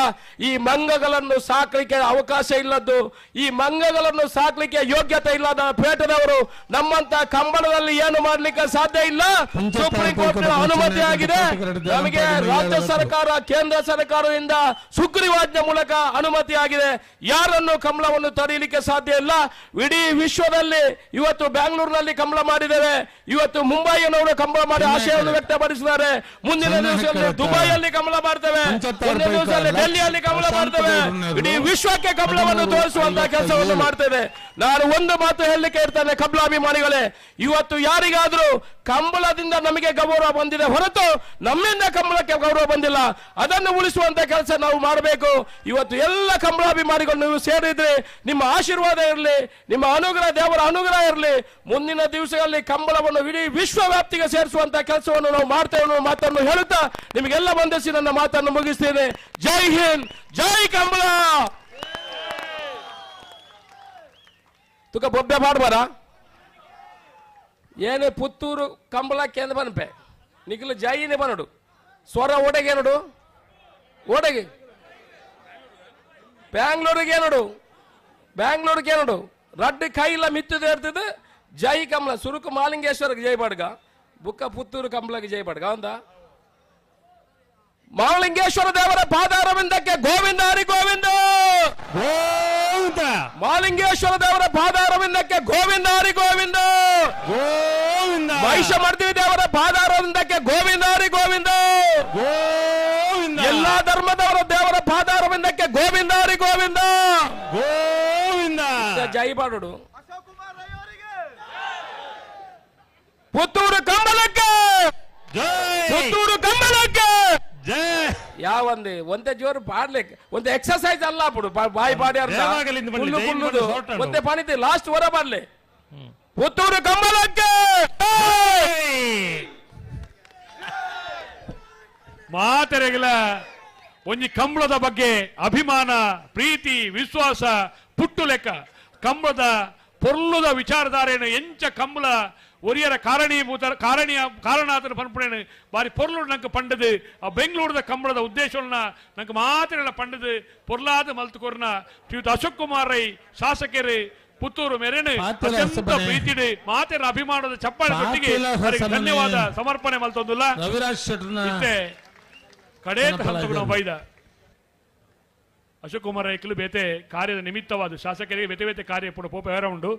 ಈ ಮಂಗಗಳನ್ನು ಸಾಕಲಿಕ್ಕೆ ಅವಕಾಶ ಇಲ್ಲದ್ದು, ಈ ಮಂಗಗಳನ್ನು ಸಾಕಲಿಕ್ಕೆ ಯೋಗ್ಯತೆ ಇಲ್ಲದ ಪೇಟದವರು ನಮ್ಮಂತ ಕಂಬಳದಲ್ಲಿ ಏನು ಮಾಡಲಿಕ್ಕೆ ಸಾಧ್ಯ ಇಲ್ಲ. ಸುಪ್ರೀಂ ಕೋರ್ಟ್ ಅನುಮತಿ ಆಗಿದೆ ನಮಗೆ, ರಾಜ್ಯ ಸರ್ಕಾರ ಕೇಂದ್ರ ಸರ್ಕಾರದಿಂದ ಸುಗ್ರೀವಾಜ್ಞೆ ಮೂಲಕ ಅನುಮತಿ ಆಗಿದೆ. ಯಾರನ್ನು ಕಂಬಳವನ್ನು ತಡೆಯಲಿಕ್ಕೆ ಸಾಧ್ಯ ಇಲ್ಲ. ಇಡೀ ವಿಶ್ವದಲ್ಲಿ ಇವತ್ತು ಬ್ಯಾಂಗ್ಳೂರಿನಲ್ಲಿ ಕಂಬಳ ಮಾಡಿದ್ದೇವೆ, ಇವತ್ತು ಮುಂಬೈನವರು ಕಂಬಳ ಮಾಡಿ ಆಶಯವನ್ನು ವ್ಯಕ್ತಪಡಿಸಿದ್ದಾರೆ. ಮುಂದಿನ ದಿವಸದಲ್ಲಿ ದುಬೈಯಲ್ಲಿ ಕಂಬಳ ಮಾಡ್ತೇವೆ, ಮುಂದಿನ ದಿವಸದಲ್ಲಿ ಡೆಲ್ಲಿಯಲ್ಲಿ ಕಂಬಳ ಮಾಡ್ತೇವೆ. ಇಡೀ ವಿಶ್ವಕ್ಕೆ ಕಂಬಳವನ್ನು ತೋರಿಸುವಂತಹ ಕೆಲಸವನ್ನು ಮಾಡ್ತೇವೆ. ನಾನು ಒಂದು ಮಾತು ಹೇಳಲಿಕ್ಕೆ ಇರ್ತೇನೆ ಕಂಬಳಾಭಿಮಾನಿಗಳೇ, ಇವತ್ತು ಯಾರಿಗಾದ್ರೂ ಕಂಬಳದಿಂದ ನಮಗೆ ಗೌರವ ಬಂದಿದೆ ಹೊರತು ನಮ್ಮಿಂದ ಕಂಬಳಕ್ಕೆ ಗೌರವ ಬಂದಿಲ್ಲ. ಅದನ್ನು ಉಳಿಸುವಂತ ಕೆಲಸ ನಾವು ಮಾಡಬೇಕು. ಇವತ್ತು ಎಲ್ಲ ಕಂಬಳಾಭಿಮಾನಿಗಳು ನೀವು ಸೇರಿದ್ರೆ ನಿಮ್ಮ ಆಶೀರ್ವಾದ ಇರಲಿ, ನಿಮ್ಮ ಅನುಗ್ರಹ, ದೇವರ ಅನುಗ್ರಹ ಇರಲಿ. ಮುಂದಿನ ದಿವಸಗಳಲ್ಲಿ ಕಂಬಳವನ್ನು ಇಡೀ ವಿಶ್ವ ವ್ಯಾಪ್ತಿಗೆ ಸೇರಿಸುವಂತ ಕೆಲಸವನ್ನು ನಾವು ಮಾಡ್ತೇವೆ ಅನ್ನೋ ಮಾತನ್ನು ಹೇಳುತ್ತಾ ನಿಮಗೆಲ್ಲ ವಂದಿಸಿ ನನ್ನ ಮಾತನ್ನು ಮುಗಿಸ್ತೇನೆ. ಜೈ ಹಿಂದ್, ಜೈ ಕಂಬಳ. ತುಕ ಬೊಬ್ಬೆ ಮಾಡಬಾರ ಏನೇ ಪುತ್ತೂರು ಕಂಬಳಕ್ಕೆ ಅಂದ ಬನ್ಪೆ ನಿಖಲು ಜೈನೇ ಬನ್ನಡು ಸ್ವರ ಓಡೆಗೆ ನೋಡು, ಓಡೆಗೆ ಬ್ಯಾಂಗ್ಳೂರಿಗೆ ನೋಡು, ಬ್ಯಾಂಗ್ಳೂರಿಗೆ ನೋಡು, ರಡ್ಡು ಕೈಲ ಮಿತ್ತದ ಇರ್ತದೆ. ಜೈ ಕಮಲ ಸುರುಕು ಮಾಲಿಂಗೇಶ್ವರಕ್ಕೆ ಜೈ ಬಡ್ಗ, ಬುಕ್ಕ ಪುತ್ತೂರು ಕಂಬಳಕ್ಕೆ ಜೈ ಬಡ್ಗ ಅಂದ. ಮಾಲಿಂಗೇಶ್ವರ ದೇವರ ಪಾದಾರವಿಂದಕ್ಕೆ ಗೋವಿಂದ ಹರಿ ಗೋವಿಂದ ಗೋವಿಂದ. ಮಾಲಿಂಗೇಶ್ವರ ದೇವರ ಪಾದಾರವಿಂದಕ್ಕೆ ಗೋವಿಂದ ಹರಿ ಗೋವಿಂದ ಗೋವಿಂದ. ಮಹಿಷಮರ್ದಿನಿ ದೇವರ ಪಾದಾರವಿಂದಕ್ಕೆ ಗೋವಿಂದ ಹರಿ ಗೋವಿಂದ ಗೋವಿಂದ. ಎಲ್ಲಾ ಧರ್ಮದವರ ದೇವರ ಪಾದಾರವಿಂದಕ್ಕೆ ಗೋವಿಂದ ಹರಿ ಗೋವಿಂದ ಗೋವಿಂದ. ಜೈ ಬಾಡು ಪುತ್ತೂರು ಕಂಬಳಕ್ಕೆ, ಪುತ್ತೂರು ಕಂಬಳಕ್ಕೆ ಯಾವಂದೆ ಒಂದೇ ಜೋರು ಪಾಡ್ಲಿಕ್ಕೆ ಒಂದು ಎಕ್ಸರ್ಸೈಸ್ ಅಲ್ಲ ಬಿಡು, ಬಾಯಿ ಪಾಡಿ ಒಂದೇ ಪಾಣಿದ್ದೆ ಲಾಸ್ಟ್ ವರ ಪಾಡ್ಲಿ. ಪುತ್ತೂರು ಕಂಬಳಕ್ಕೆ ಮಾತೆರೆಗಲ ಒಂಜಿ ಕಂಬಳದ ಬಗ್ಗೆ ಅಭಿಮಾನ, ಪ್ರೀತಿ, ವಿಶ್ವಾಸ ಪುಟ್ಟು ಲೆಕ್ಕ. ಕಂಬಳದ ಪೊರ್ಲುದ ವಿಚಾರಧಾರೆಯನ್ನು ಎಂಚ ಕಂಬಳ ಒರಿಯರ ಕಾರಣೀಭೂತ ಕಾರಣಿಯ ಕಾರಣಾತನ ಪನ್ಪುಣೇನು ಬಾರಿ ಪೊರ್ಲು ನಂಗೆ ಪಂಡದು. ಆ ಬೆಂಗಳೂರದ ಕಂಬಳದ ಉದ್ದೇಶವನ್ನ ನಂಗೆ ಮಾತ್ರ ಪಂಡದು ಪೊರ್ಲಾದ ಮಲ್ತುಕೊರ್ನ ಶ್ರೀಯುತ ಅಶೋಕ್ ಕುಮಾರ್ ರೈ ಶಾಸಕರು ಪುತ್ತೂರು ಮೇರೇನು ಅತ್ಯಂತ ಪ್ರೀತಿಡಿ ಮಾತಿನ ಅಭಿಮಾನದ ಚಪ್ಪಾಳೆ ತೊಟ್ಟಿಗೆ ಧನ್ಯವಾದ ಸಮರ್ಪಣೆ ಮಲ್ತೊಂದುಲ್ಲ. ಇತ್ತೆ ಕಡೇ ಹಂತಗಳು ನಾವು ಬೈದ ಅಶೋಕ್ ಕುಮಾರ್ ರೈಕಲು ಬೇತೆ ಕಾರ್ಯದ ನಿಮಿತ್ತವಾದ ಶಾಸಕರಿಗೆ ಬೇತೆ ಬೇತೆ ಕಾರ್ಯ ಪುಣ ಪೋಪ ಉಂಡು.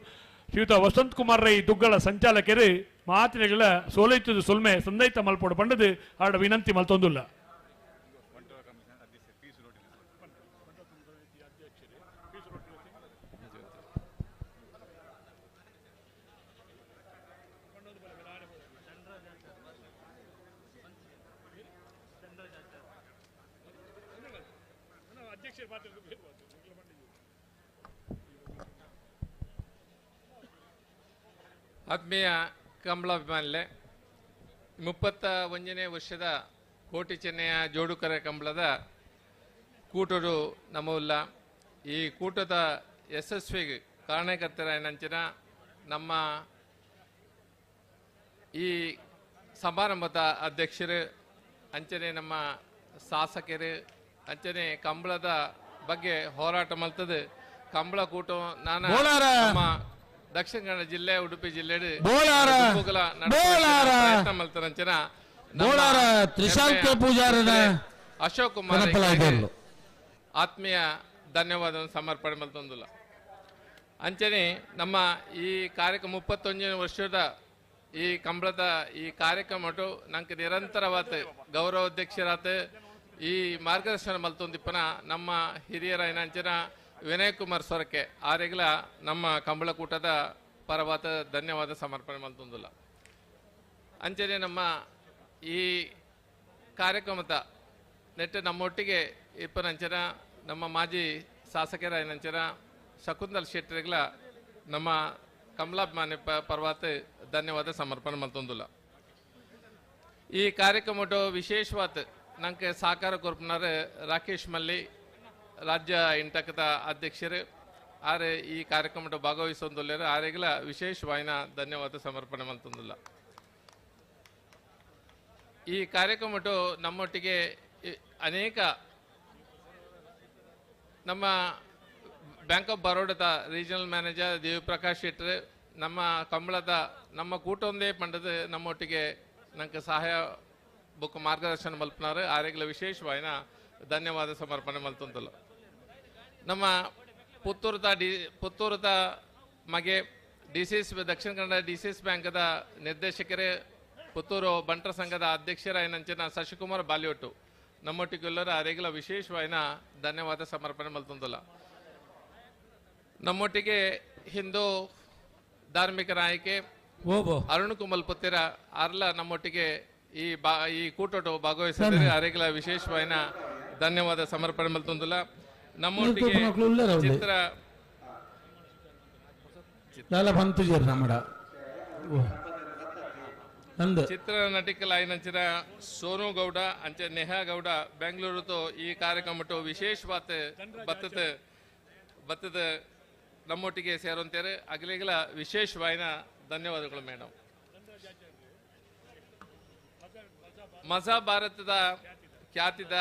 ಶ್ರೀಯುತ ವಸಂತ್ ಕುಮಾರ್ ರೈ ದುಗ್ಗಳ ಸಂಚಾಲಕರು ಮಾತಿನಗಳ ಸೋಲೈತದ ಸೊಲ್ಮೆ ಸಂದೈತ ಮಲ್ಪೋಡು ಪಂಡದು ಆಡ ವಿನಂತಿ ಮಲ್ತೊಂದುಲ್ಲ. ಆತ್ಮೀಯ ಕಂಬಳಾಭಿಮಾನಿಲೆ, 31ನೇ ವರ್ಷದ ಕೋಟಿ ಚೆನ್ನಯ ಜೋಡುಕರ ಕಂಬಳದ ಕೂಟರು ನಮ್ಮವುಲ್ಲ. ಈ ಕೂಟದ ಯಶಸ್ವಿಗೆ ಕಾರಣಕರ್ತರಾಯನಂಚಿನ ನಮ್ಮ ಈ ಸಮಾರಂಭದ ಅಧ್ಯಕ್ಷರು ಅಂಚನೆ ನಮ್ಮ ಶಾಸಕರು ಅಂಚನೆ ಕಂಬಳದ ಬಗ್ಗೆ ಹೋರಾಟ ಮಲ್ತದೆ ಕಂಬಳ ಕೂಟ ನಾನು ನಮ್ಮ ದಕ್ಷಿಣ ಕನ್ನಡ ಜಿಲ್ಲೆ ಉಡುಪಿ ಜಿಲ್ಲೆ ಅಶೋಕ್ ಕುಮಾರ್ ಆತ್ಮೀಯ ಧನ್ಯವಾದ ಸಮರ್ಪಣೆ ಮಲ್ತೊಂದುಲ್ಲ. ಅಂಚನೆ ನಮ್ಮ ಈ ಕಾರ್ಯಕ್ರಮ 31 ವರ್ಷದ ಈ ಕಂಬಳದ ಈ ಕಾರ್ಯಕ್ರಮ ನಂಗೆ ನಿರಂತರವಾದ ಗೌರವಾಧ್ಯಕ್ಷರಾದ ಈ ಮಾರ್ಗದರ್ಶನ ಮಲ್ತೊಂದಿಪ್ಪನ ನಮ್ಮ ಹಿರಿಯರ ಅಂಚನ ವಿನಯ್ ಕುಮಾರ್ ಸೊರಕೆ ಆರೆಗ್ಲ ನಮ್ಮ ಕಂಬಳಕೂಟದ ಪರವಾದ ಧನ್ಯವಾದ ಸಮರ್ಪಣೆ ಮಲ್ತೊಂದುಲ್ಲ. ಅಂಚನೆ ನಮ್ಮ ಈ ಕಾರ್ಯಕ್ರಮದ ನೆಟ್ಟು ನಮ್ಮೊಟ್ಟಿಗೆ ಇಪ್ಪನಂಚನ ನಮ್ಮ ಮಾಜಿ ಶಾಸಕರ ಏನಂಚನ ಶಕುಂತಲ್ ಶೆಟ್ಟರಿಗ್ಲ ನಮ್ಮ ಕಮಲಾಭಿಮಾನಿ ಪರ್ವಾತ ಧನ್ಯವಾದ ಸಮರ್ಪಣೆ ಮಲ್ತೊಂದುಲ್ಲ. ಈ ಕಾರ್ಯಕ್ರಮ ವಿಶೇಷವಾದ ನಂಗೆ ಸಹಕಾರ ಕೊರ್ಪುನಾರು ರಾಕೇಶ್ ಮಲ್ಲಿ ರಾಜ್ಯ ಇಂಟಕದ ಅಧ್ಯಕ್ಷರು ಆರೆ ಈ ಕಾರ್ಯಕ್ರಮ ಭಾಗವಹಿಸೊಂದುಲ್ಲೇರು ಆರೆಗ್ಲ ವಿಶೇಷವಾಯಿನ ಧನ್ಯವಾದ ಸಮರ್ಪಣೆ ಮಲ್ತೊಂದುಲ್ಲ. ಈ ಕಾರ್ಯಕ್ರಮ ನಮ್ಮೊಟ್ಟಿಗೆ ಅನೇಕ ನಮ್ಮ ಬ್ಯಾಂಕ್ ಆಫ್ ಬರೋಡದ ರೀಜನಲ್ ಮ್ಯಾನೇಜರ್ ದೇವಿಪ್ರಕಾಶ್ ಶೆಟ್ಟರ್ ನಮ್ಮ ಕಂಬಳದ ನಮ್ಮ ಕೂಟೊಂದೇ ಪಂಡದ ನಮ್ಮೊಟ್ಟಿಗೆ ನಂಗೆ ಸಹಾಯ ಬುಕ್ ಮಾರ್ಗದರ್ಶನ ಮಲ್ಪನಾರು ಆರೆಗ್ಲ ವಿಶೇಷವಾಯಿನ ಧನ್ಯವಾದ ಸಮರ್ಪಣೆ ಮಲ್ತೊಂದುಲ್ಲ. ನಮ್ಮ ಪುತ್ತೂರದ ಮಗೆ D C S Dakshina Kannada D C S ಬ್ಯಾಂಕದ ನಿರ್ದೇಶಕರೇ ಪುತ್ತೂರು ಬಂಟರ ಸಂಘದ ಅಧ್ಯಕ್ಷರ ಏನಂಚಿನ ಶಶಿಕುಮಾರ್ ಬಾಲಿಯೊಟ್ಟು ನಮ್ಮೊಟ್ಟಿಗೆಲ್ಲರ ಆರೆಗ್ಲ ವಿಶೇಷವಾಯಿನ ಧನ್ಯವಾದ ಸಮರ್ಪಣೆ ಮಲ್ತೊಂದುಲ್ಲ. ನಮ್ಮೊಟ್ಟಿಗೆ ಹಿಂದೂ ಧಾರ್ಮಿಕ ನಾಯಕೆ ಅರುಣ್ ಕುಮಲ್ ಪುತ್ತಿರ ಅರ್ಲ ನಮ್ಮೊಟ್ಟಿಗೆ ಈ ಈ ಕೂಟೋಟು ಭಾಗವಹಿಸಿದರೆ ಆರೆಗ್ಲ ವಿಶೇಷವಾಯಿನ ಧನ್ಯವಾದ ಸಮರ್ಪಣೆ ಮಲ್ತೊಂದುಲ್ಲ. ನಮ್ಮೊಟ್ಟಿಗೆ ಚಿತ್ರ ಚಿತ್ರ ನಟಿಕಲಾಯಿನಂಚಿನ ಸೋನು ಗೌಡ ಅಂಚೆ ನೇಹಾ ಗೌಡ ಬೆಂಗಳೂರು ಈ ಕಾರ್ಯಕ್ರಮ ವಿಶೇಷವಾದ ಬತ್ತದ ನಮ್ಮೊಟ್ಟಿಗೆ ಸೇರುವಂತಾರೆ ಅಗಲಿಗಳ ವಿಶೇಷವಾಯಿನ ಧನ್ಯವಾದಗಳು ಮೇಡಮ್. ಮಜಾ ಭಾರತದ ಖ್ಯಾತಿದ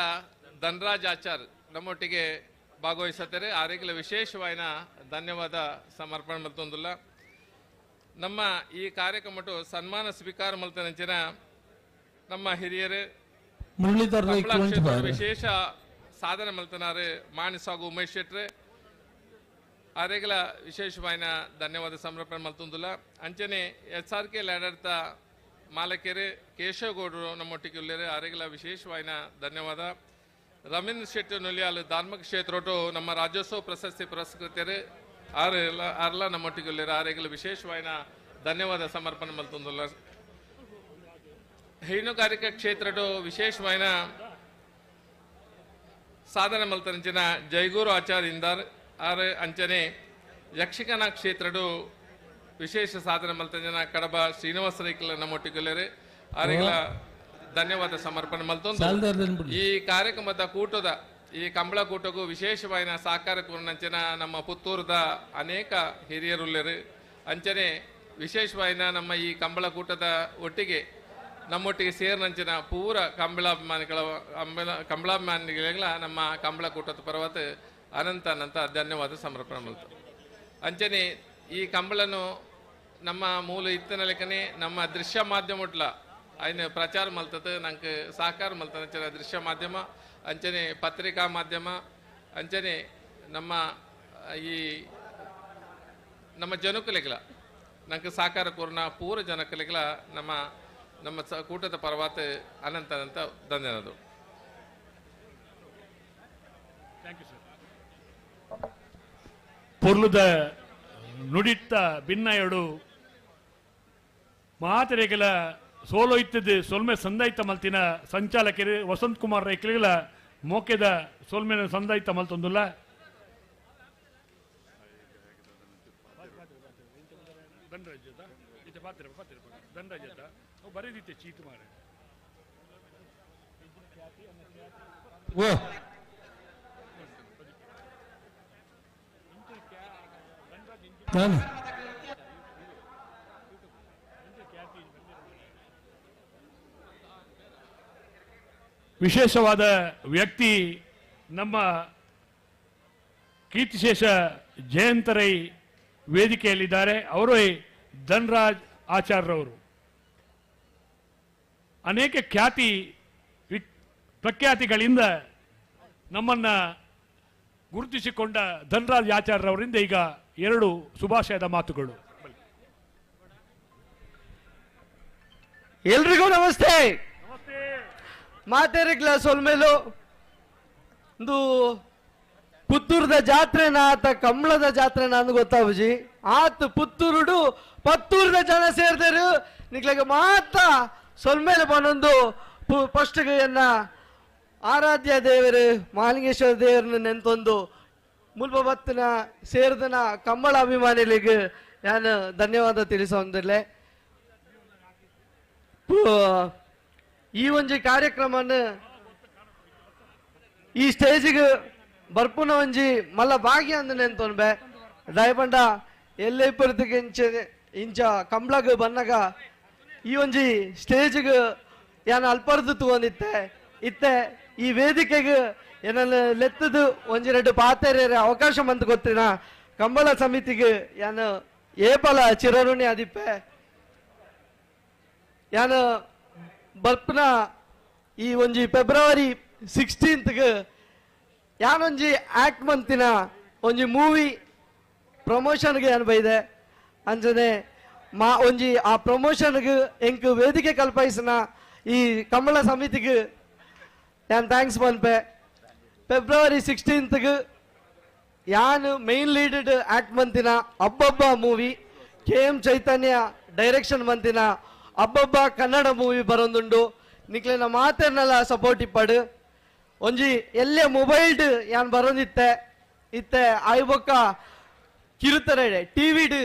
ಧನರಾಜ್ ಆಚಾರ್ ನಮ್ಮೊಟ್ಟಿಗೆ ಭಾಗವಹಿಸುತ್ತಾರೆ ಆರೆಗ್ಲ ವಿಶೇಷವಾಯಿನ ಧನ್ಯವಾದ ಸಮರ್ಪಣೆ ಮಲ್ತೊಂದುಲ್ಲ. ನಮ್ಮ ಈ ಕಾರ್ಯಕ್ರಮ ಸನ್ಮಾನ ಸ್ವೀಕಾರ ಮಲ್ತನಂಚಿನ ನಮ್ಮ ಹಿರಿಯರು ವಿಶೇಷ ಸಾಧನೆ ಮಲ್ತನಾರು ಮಾಣಿಸಾಗು ಉಮೇಶ್ ಶೆಟ್ರೆ ಆರೆಗ್ಲ ವಿಶೇಷವಾಯಿನ ಧನ್ಯವಾದ ಸಮರ್ಪಣೆ ಮಲ್ತೊಂದುಲ್ಲ. ಅಂಚನೆ ಎಸ್ ಆರ್ ಕೆ ಲ್ಯಾಡರ್ತ ಮಾಲಕರು ಕೇಶವಗೌಡರು ನಮ್ಮೊಟ್ಟಿಗೆ ಉಳ್ಳೇರು ಆರೆಗ್ಲ ವಿಶೇಷವಾಯಿನ ಧನ್ಯವಾದ. ರವೀಂದ್ರ ಶೆಟ್ಟಿ ನುಲಿಯಾಲ್ ಧಾರ್ಮಿಕ ಕ್ಷೇತ್ರಟು ನಮ್ಮ ರಾಜ್ಯೋತ್ಸವ ಪ್ರಶಸ್ತಿ ಪುರಸ್ಕೃತರು ಆರ್ಲ ನಮ್ಮೊಟ್ಟಿಗೆ ಉಳ್ಳೇರು ಆರೆಗ್ಲ ವಿಶೇಷವಾಯಿನ ಧನ್ಯವಾದ ಸಮರ್ಪಣೆ ಮಲ್ತೊಂದುಲ್ಲ. ಹೈನುಗಾರಿಕಾ ಕ್ಷೇತ್ರಟು ವಿಶೇಷವಾಯಿನ ಸಾಧನೆ ಮಲ್ತನಂಚಿನ ಜಯಗುರು ಆಚಾರ್ಯ ಇಂದಾರ್ ಆರ್ ಅಂಚನೆ ಯಕ್ಷಗಾನ ಕ್ಷೇತ್ರಡು ವಿಶೇಷ ಸಾಧನೆ ಮಲ್ತಂಜನ ಕಡಬ ಶ್ರೀನಿವಾಸ ರೈಕಲ ನಮ್ಮೊಟ್ಟಿಗೆ ಆರೆಗ್ಲ ಧನ್ಯವಾದ ಸಮರ್ಪಣೆ ಮಲ್ತೊಂದು. ಈ ಕಾರ್ಯಕ್ರಮದ ಕೂಟದ ಈ ಕಂಬಳ ಕೂಟಕ್ಕೂ ವಿಶೇಷವಾಯಿನ ಸಹಕಾರ ಕೂರ್ನಂಚಿನ ನಮ್ಮ ಪುತ್ತೂರದ ಅನೇಕ ಹಿರಿಯರುಳ್ಳರು ಅಂಚನೆ ವಿಶೇಷವಾಯಿನ ನಮ್ಮ ಈ ಕಂಬಳ ಕೂಟದ ಒಟ್ಟಿಗೆ ನಮ್ಮೊಟ್ಟಿಗೆ ಸೇರಿನಂಚಿನ ಪೂರ ಕಂಬಳಾಭಿಮಾನಿಗಳ ಕಂಬಳಾಭಿಮಾನಿಗಳ ನಮ್ಮ ಕಂಬಳ ಕೂಟದ ಪರ್ವತ ಅನಂತ ಅನಂತ ಧನ್ಯವಾದ ಸಮರ್ಪಣೆ ಮಲ್ತು. ಅಂಚನೆ ಈ ಕಂಬಳನು ನಮ್ಮ ಮೂಲ ಇತ್ತನ ಲೆಕ್ಕನೆ ನಮ್ಮ ದೃಶ್ಯ ಮಾಧ್ಯಮ ಒಟ್ಲ ಅಯ್ನ ಪ್ರಚಾರ ಮಲ್ತದ ನಂಗೆ ಸಹಕಾರ ಮಲ್ತದ ಅಂಚನೆ ದೃಶ್ಯ ಮಾಧ್ಯಮ ಅಂಚನೆ ಪತ್ರಿಕಾ ಮಾಧ್ಯಮ ಅಂಚನೆ ನಮ್ಮ ಈ ನಮ್ಮ ಜನಕುಲೆಗಳ ನಂಗೆ ಸಹಕಾರ ಕೋರ್ನ ಪೂರ ಜನಕುಲೆಗಳ ನಮ್ಮ ನಮ್ಮ ಕೂಟದ ಪರವಾತ ಅನಂತ ಅನಂತ ಧನ್ಯವಾದ. ಪೊರ್ಲುದ ನುಡಿತ್ತ ಭಿನ್ನಯಡು ಮಾತೆರೆಗಳ ಸೋಲೋ ಇತ್ತದ್ದು ಸೊಲ್ಮೆ ಸಂದಾಯ್ತ ಮಲ್ತಿನ ಸಂಚಾಲಕರು ವಸಂತ್ ಕುಮಾರ್ ರೈಕಲಿಗಳ ಮೋಕೆದ ಸೊಲ್ಮೆನ ಸಂದಾಯ್ತ ಮಲ್ತೊಂದುಲ್ಲ. ವಿಶೇಷವಾದ ವ್ಯಕ್ತಿ ನಮ್ಮ ಕೀರ್ತಿಶೇಷ ಜಯಂತರೈ ವೇದಿಕೆಯಲ್ಲಿದ್ದಾರೆ. ಅವರೇ ಧನರಾಜ್ ಆಚಾರ್ಯರವರು. ಅನೇಕ ಖ್ಯಾತಿ ಪ್ರಖ್ಯಾತಿಗಳಿಂದ ನಮ್ಮನ್ನು ಗುರುತಿಸಿಕೊಂಡ ಧನರಾಜ್ ಆಚಾರ್ಯರವರಿಂದ ಈಗ ಎರಡು ಶುಭಾಶಯದ ಮಾತುಗಳು. ಎಲ್ರಿಗೂ ನಮಸ್ತೆ. ಮಾತೇರಿಗ್ಲ ಸೊಲ್ಮೇಲು ಒಂದು ಪುತ್ತೂರದ ಜಾತ್ರೆನ ಆತ ಕಂಬಳದ ಜಾತ್ರೆನ ಅಂದ್ ಗೊತ್ತಾಬುಜಿ ಆತ ಪುತ್ತೂರುಡು ಪತ್ತೂರದ ಜನ ಸೇರ್ದರು ನಿಕ್ಲಾಗ ಮಾತ ಸೊಲ್ಮೇಲೆ ಬನ್ನೊಂದು ಫಸ್ಟ್ಗೆ ಆರಾಧ್ಯ ದೇವರು ಮಹಾಲಿಂಗೇಶ್ವರ ದೇವರನ್ನ ನೆಂತೊಂದು ಮುಲ್ಪ ಬತ್ತಿನ ಸೇರ್ದನ ಕಂಬಳ ಅಭಿಮಾನಿಗಳಿಗೆ ನಾನು ಧನ್ಯವಾದ ತಿಳಿಸೊಂದಿರ್ಲೆ. ಈ ಒಂಜಿ ಕಾರ್ಯಕ್ರಮನ ಈ ಸ್ಟೇಜಿಗೆ ಬರ್ಪುನ ಒಂಜಿ ಮಲ್ಲ ಭಾಗ್ಯ ಅಂದ್ ನೆಂತೊನ್ಬೆ ದಯಪಂಡ ಎಲ್ಲೇ ಇಪ್ಪತ್ತಿಗೆ ಇಂಚ ಕಂಬ್ಳಗ್ ಬನ್ನಗ ಈ ಒಂಜಿ ಸ್ಟೇಜಿಗೆ ಯಾನ್ ಅಲ್ಪರ್ದು ತಗೊಂಡಿತ್ತೆ ಇತ್ತೆ ಈ ವೇದಿಕೆಗೆ ಏನನ್ನ ಲೆತ್ತದು ಒಂಜಿ ಎರಡು ಪಾತೆರೆ ಅವಕಾಶ ಮಂತ್ ಗೊತ್ತಿನ ಕಂಬಳ ಸಮಿತಿಗೆ ಯಾನು ಏಪಲ ಚಿರಋಣಿ ಆದಿಪ್ಪೆ. ಯಾನು ಬರ್ಪುನ ಈ ಒಂಜಿ ಫೆಬ್ರವರಿ 16ಗೆ ಯಾನೊಂಜಿ ಆಕ್ಟ್ ಮಂತಿನ ಒಂಜಿ ಮೂವಿ ಪ್ರಮೋಷನ್ಗೆ ಏನು ಬೈದೆ ಅಂಜನೆ ಮಾ ಒಂಜಿ ಆ ಪ್ರಮೋಷನ್ಗೆ ಎಂಕ್ ವೇದಿಕೆ ಕಲ್ಪಿಸನ ಈ ಕಂಬಳ ಸಮಿತಿಗೆ ಯಾನ್ thanks ಪನ್ಪೆ. ಫೆಬ್ರವರಿ 16ಗೆ ಯಾನು ಮೇನ್ ಲೀಡೆಡ್ ಆಕ್ಟ್ ಮಂತಿನ Abbabba movie K M Chaitanya direction ಮಂತಿನ ಅಬ್ಬಬ್ಬ ಕನ್ನಡ ಮೂವಿ ಬರೋದುಂಡು. ನಿಕ್ಲೆನ ಮಾತೆರ್ನೆಲ್ಲ ಸಪೋರ್ಟ್ ಇಪ್ಪಡು. ಒಂಜಿ ಎಲ್ಲೇ ಮೊಬೈಲ್ಡ್ ಯಾನ್ ಬರೋದಿತ್ತೆ ಇತ್ತೆ ಆಯ್ ಬೊಕ್ಕ ಕಿರುತರೆ ಟಿವಿಡ್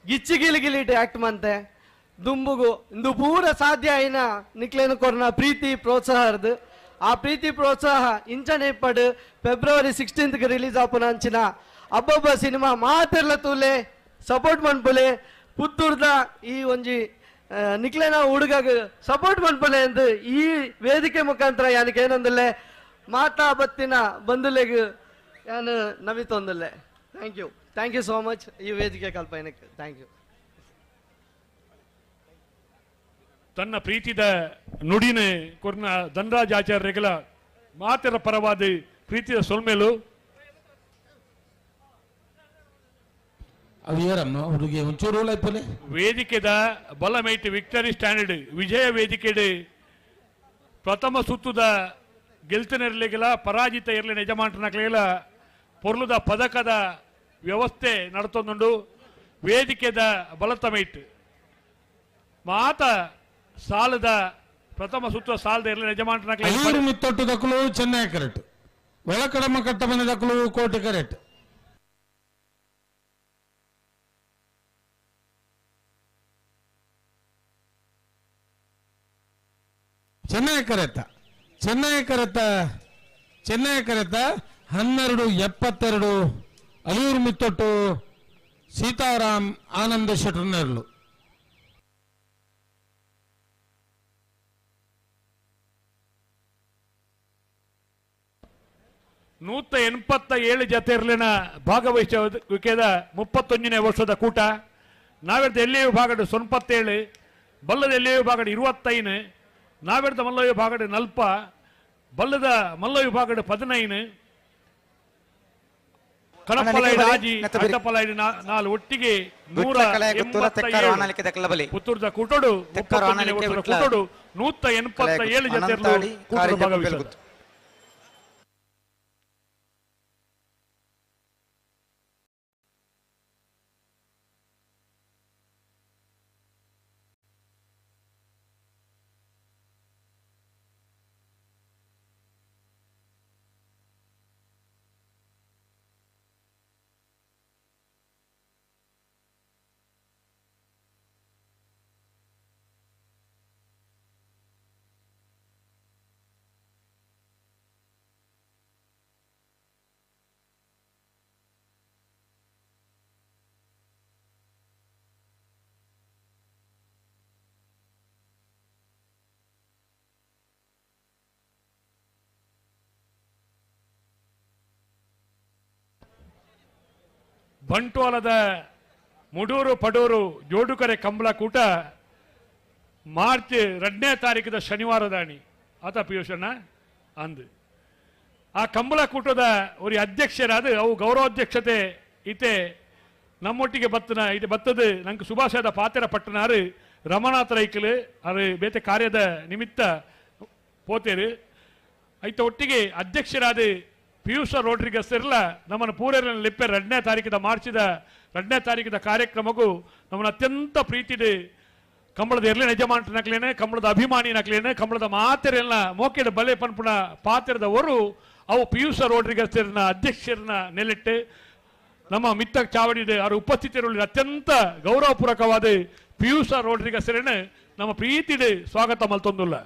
ಗಿಚ್ಚಿ ಗಿಲಿ ಗಿಲಿಟ್ ಆಕ್ಟ್ ಮಂತೆ ದುಂಬುಗು ಇಂದು ಪೂರ ಸಾಧ್ಯ ಆಯಿನ ನಿಕ್ಲೇನು ಕೊರ್ನ ಪ್ರೀತಿ ಪ್ರೋತ್ಸಾಹರ್ದು ಆ ಪ್ರೀತಿ ಪ್ರೋತ್ಸಾಹ ಇಂಚನೆ ಇಪ್ಪಡು. ಫೆಬ್ರವರಿ 16ಗೆ ರಿಲೀಸ್ ಆಪುನ ಅಂಚಿನ ಅಬ್ಬಬ್ಬ ಸಿನಿಮಾ ಮಾತೆರ್ಲ ತೂಲೆ ಸಪೋರ್ಟ್ ಮನ್ಪುಲೆ ಪುತ್ತೂರ್ದ ಈ ಒಂಜಿ ನಿಕ್ಲೇನ ಹುಡುಗಾಗ ಸಪೋರ್ಟ್ ಮನ್ಪುಲೆ ಎಂದು ಈ ವೇದಿಕೆ ಮುಖಾಂತರ ಯಾನಕ್ಕೆ ಏನಂದಲ್ಲೇ ಮಾತಾ ಬತ್ತಿನ ಬಂಧುಲೆಗ್ ಯಾನು ನಮಿತೊಂದಲ್ಲೇ. Thank you, thank you so much ಈ ವೇದಿಕೆ ಕಲ್ಪನೆಗೆ. Thank you. ತನ್ನ ಪ್ರೀತಿದ ನುಡಿನ ಕೊರ್ನ ಧನರಾಜ್ ಆಚಾರ್ಯಗಳ ಮಾತರ ಪರವಾದ ಪ್ರೀತಿಯ ಸೊಲ್ಮೇಲು. ಹುಡುಗಿ ಒಂಚೂರು ವೇದಿಕೆದ ಬಲಮೈಟ್ ವಿಕ್ಟರಿ ಸ್ಟ್ಯಾಂಡರ್ಡ್ ವಿಜಯ ವೇದಿಕೆಡ್ ಪ್ರಥಮ ಸುತ್ತದ ಗೆಲ್ತನಿರ್ಲಿಗಿಲ್ಲ ಪರಾಜಿತ ಇರಲಿ ಯಜಮಾನರನಾಗಲಿಲ್ಲ ಪೊರ್ಲುದ ಪದಕದ ವ್ಯವಸ್ಥೆ ನಡತೊಂದುಂಡು. ವೇದಿಕೆದ ಬಲತಮೈಟ್ ಮಾತ ಸಾಲದ ಪ್ರಥಮ ಸುತ್ತ ಸಾಲದ ಇರಲಿ ಯಜಮಾನರನಾಗಲಿ ಮಿತ್ತೊಟ್ಟು ದಕ್ಕಲು ಚೆನ್ನೈ ಕರೆಕ್ಟ್ ಒಳಕಡಮ ಕಟ್ಟ ಬಂದ ದಕ್ಕಲು ಕೋಟೆ ಕರೆಕ್ಟ್. ಚೆನ್ನೈ ಕರೆತ್ತ ಚೆನ್ನೈ ಕರೆತ್ತ ಚೆನ್ನೈ ಕರೆತ್ತ 12:72 ಅಲೂರು ಮಿತ್ತೊಟ್ಟು ಸೀತಾರಾಮ್ ಆನಂದ ಶೆಟ್ಟರ್ನರ್ಲು. ನೂತ 87 ಜತೆರ್ಲಿನ ಭಾಗವಹಿಸುವಿಕೆದ 31ನೇ ವರ್ಷದ ಕೂಟ. ನಾವೆರ್ದ ಎಲ್ಲಿ ವಿಭಾಗಡು 97, ಬಲ್ಲದ ಎಲ್ಲಿ ವಿಭಾಗಡು 25, ನಾವೆರ್ದ ಮಲ್ಲ ವಿಭಾಗಡು 40, ಬಲ್ಲದ ಮಲ್ಲ ವಿಭಾಗಡು 15, ಕಡಪಲೈಡ್ ಆಜಿ ಅಡ್ಡಪಲೈಡ್ 4 ಒಟ್ಟಿಗೆ 187 ಪುತ್ತೂರ್ದ ಕೂಟೋಡು 31ನೇ ವರ್ಷದ ಕೂಟೋಡು 187 ಜತೆರ್ಲು ಕೂಟದ ಭಾಗವಹಿಸಿದ. ಬಂಟ್ವಾಳದ ಮುಡೂರು ಪಡೂರು ಜೋಡುಕರೆ ಕಂಬಳಕೂಟ ಮಾರ್ಚ್ 2ನೇ ತಾರೀಕಿದ ಶನಿವಾರದಾಣಿ ಆತ ಪಿಯೂಷಣ್ಣ ಅಂದು ಆ ಕಂಬಳಕೂಟದ ಒರಿ ಅಧ್ಯಕ್ಷರಾದ ಅವು ಗೌರವಾಧ್ಯಕ್ಷತೆ ಇತೆ ನಮ್ಮೊಟ್ಟಿಗೆ ಬತ್ತನ ಇದು ಬತ್ತದು ನಂಗೆ ಸುಭಾಷದ ಪಾತೆರ ಪಟ್ಟಣಾರು ರಮನಾಥ ರೈಕಲು ಅದು ಬೇತೆ ಕಾರ್ಯದ ನಿಮಿತ್ತ ಪೋತೇರು ಐತ ಒಟ್ಟಿಗೆ ಅಧ್ಯಕ್ಷರಾದ ಪಿಯೂಷ ರೋಡ್ರಿಗಸ್ ಇರಲ ನಮ್ಮನ್ನು ಪೂರೈನ ಲಿಪ್ಪೆ 2ನೇ ತಾರೀಕಿದ ಮಾರ್ಚಿದ 2ನೇ ತಾರೀಕಿದ ಕಾರ್ಯಕ್ರಮಕ್ಕೂ ನಮ್ಮನ್ನು ಅತ್ಯಂತ ಪ್ರೀತಿದೆ ಕಂಬಳದ ಎರ್ಲಿನ ಯಜಮಾನ್ರ ನಕ್ಲೇನೆ ಕಂಬಳದ ಅಭಿಮಾನಿ ನಕ್ಲೇನೆ ಕಂಬಳದ ಮಾತೆರೆಲ್ಲ ಮೋಕೆದ ಬಲೆ ಪನ್ಪುಣ ಪಾತೆರದ ಒರು ಅವು ಪಿಯೂಷ ರೋಡ್ರಿಗಸ್ ಅಧ್ಯಕ್ಷರನ್ನ ನೆಲೆಟ್ಟು ನಮ್ಮ ಮಿತ್ತ ಚಾವಡಿದೆ ಅವರ ಉಪಸ್ಥಿತಿಯಲ್ಲಿ ಅತ್ಯಂತ ಗೌರವಪೂರ್ವಕವಾದ ಪಿಯೂಷ ರೋಡ್ರಿಗಸ್ರನ್ನು ನಮ್ಮ ಪ್ರೀತಿದೆ ಸ್ವಾಗತ ಮಲ್ತೊಂದುಲ್ಲ.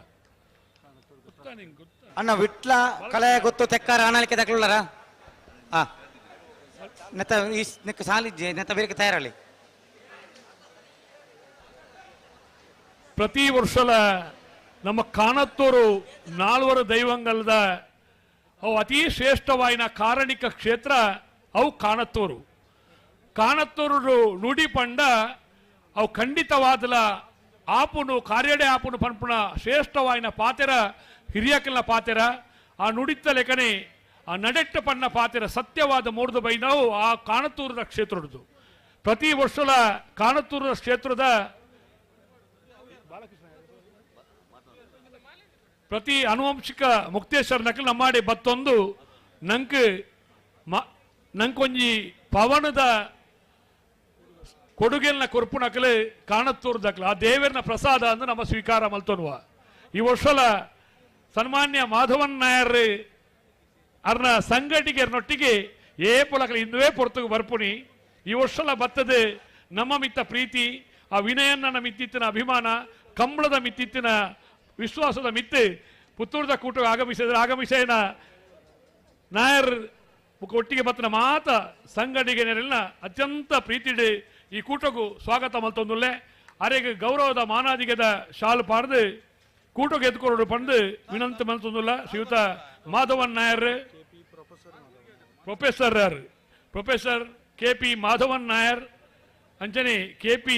ಅಣ್ಣ ವಿಟ್ಲ ಕಲೆ ಗೊತ್ತು ತೆಕ್ಕಾರ ಅಣಲಿಕೆ ತಗೊಳ್ಳಾರ ಆ ನೆತ್ತ ಈ ನೆಕ್ಕ ಸಾಲಿಜ್ಜೆ ನೆತ್ತ ಬೇರೆ ತಯಾರಲಿ. ಪ್ರತಿ ವರ್ಷಲ ನಮ್ಮ ಕಾಣತ್ತೂರು ನಾಲ್ವರು ದೈವಂಗಲದ ಅವು ಅತಿ ಶ್ರೇಷ್ಠವಾಯಿನ ಕಾರಣಿಕ ಕ್ಷೇತ್ರ ಅವು ಕಾಣತ್ತೂರು. ಕಾಣತ್ತೂರು ನುಡಿ ಪಂಡ ಅವು ಖಂಡಿತವಾದಲ ಆಪುನು ಕಾರ್ಯಡೆ ಆಪುನು ಪನ್ಪುಣ ಶ್ರೇಷ್ಠವಾಯಿನ ಪಾತೆರ ಹಿರಿಯಕಲ್ನ ಪಾತೆರ ಆ ನುಡಿತ ಲೆಕ್ಕನೆ ಆ ನಡೆಟ್ಟ ಪನ್ನ ಪಾತೆರ ಸತ್ಯವಾದ ಮೂರ್ದು ಬೈನವು ಆ ಕಾಣತ್ತೂರದ ಕ್ಷೇತ್ರದ್ದು. ಪ್ರತಿ ವರ್ಷಲ ಕಾಣತ್ತೂರದ ಕ್ಷೇತ್ರದ ಪ್ರತಿ ಅನುವಂಶಿಕ ಮುಕ್ತೇಶ್ವರ ನಕಲು ನಮ್ಮಾಡಿ ಬತ್ತೊಂದು ನಂಕ್ ನಂಕೊಂಜಿ ಪವನದ ಕೊಡುಗೆಲ್ನ ಕೊರ್ಪು ನಕಲು ಕಾಣತ್ತೂರು ದಕ್ಲು ಆ ದೇವರನ ಪ್ರಸಾದ ಅಂದು ನಮ್ಮ ಸ್ವೀಕಾರ ಮಲ್ತೊನ್ನುವ. ಈ ವರ್ಷಲ ಸನ್ಮಾನ್ಯ ಮಾಧವನ್ ನಾಯರ್ ಅರ್ನ ಸಂಘಟಿಗೆರ್ನೊಟ್ಟಿಗೆ ಏ ಪೊಲಕಲು ಇಂದುವೇ ಪೊರ್ತುಗು ಬರ್ಪುನಿ. ಈ ವರ್ಷಲ ಬತ್ತದೆ ನಮ್ಮ ಮಿತ್ತ ಪ್ರೀತಿ, ಆ ವಿನಯನ್ನ ಮಿತ್ತಿತ್ತಿನ ಅಭಿಮಾನ, ಕಂಬಳದ ಮಿತ್ತಿತ್ತಿನ ವಿಶ್ವಾಸದ ಮಿತ್ತೆ ಪುತ್ತೂರದ ಕೂಟ ಆಗಮಿಸಿದರೆ ಆಗಮಿಸೇನ ನಾಯರ್ ಒಟ್ಟಿಗೆ ಬತ್ತನ ಮಾತ ಸಂಘಟಿಗೆನೆಲ್ಲ ಅತ್ಯಂತ ಪ್ರೀತಿಡೆ ಈ ಕೂಟಕ್ಕೂ ಸ್ವಾಗತ ಮಲ್ತೊಂದುಲ್ಲೆ. ಅರೆಗೆ ಗೌರವದ ಮಾನಾದಿಗದ ಶಾಲು ಪಾಡ್ದು ಕೂಟಕ್ಕೆ ಎದ್ಕೊರಡು ಪಂದು ವಿನಂತಿ ಮಲ್ತೊಂದುಲ್ಲ ಶ್ರೀಯುತ Madhavan Nair professor professor K P Madhavan Nair ಅಂಚನೆ K P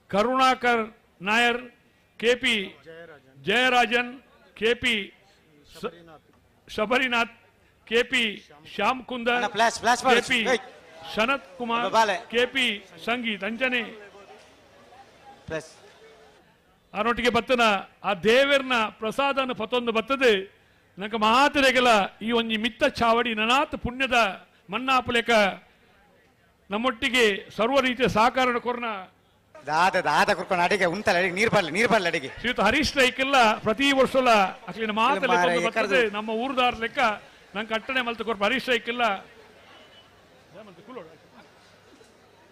Karunakar Nair, K P Jayarajan, K P Shabarinath, K P Shyam Kundar, K P Shanath Kumar, K P Sangeeth ಅಂಚನೆ ಅವರೊಟ್ಟಿಗೆ ಬತ್ತನ ಆ ದೇವರನ ಪ್ರಸಾದನ ಪತ್ತೊಂದು ಬತ್ತದೆ ನಂಗೆ ಮಾತಿರೆಗೆಲ್ಲ ಈ ಒಂಜಿ ಮಿತ್ತ ಚಾವಡಿ ನನಾತ್ ಪುಣ್ಯದ ಮನ್ನಾಪುಲೇಕ ನಮ್ಮೊಟ್ಟಿಗೆ ಸರ್ವ ರೀತಿಯ ಸಹಕಾರ ಕೊರ್ನ ದಾದ ದಾದ ಕುರ್ಕೊಂಡು ಅಡಿಗೆ ಉಂಟಲ್ಲ ಅಡಿಗೆ ನೀರು ಬರಲಿ ನೀರು ಬರಲಿ ಅಡಿಗೆ ಶ್ರೀಯುತ ಹರೀಶ್ ರೈಕೆಲ್ಲ ಪ್ರತಿ ವರ್ಷಲ ಅಕ್ಲಿನ ಮಾತಲ್ಲಿ ಬರ್ತದೆ ನಮ್ಮ ಊರ್ದಾರ ಲೆಕ್ಕ ನಂಗೆ ಅಟ್ಟಣೆ ಮಲ್ತು ಕೊರ್ಪ ಹರೀಶ್ ರೈಕೆಲ್ಲ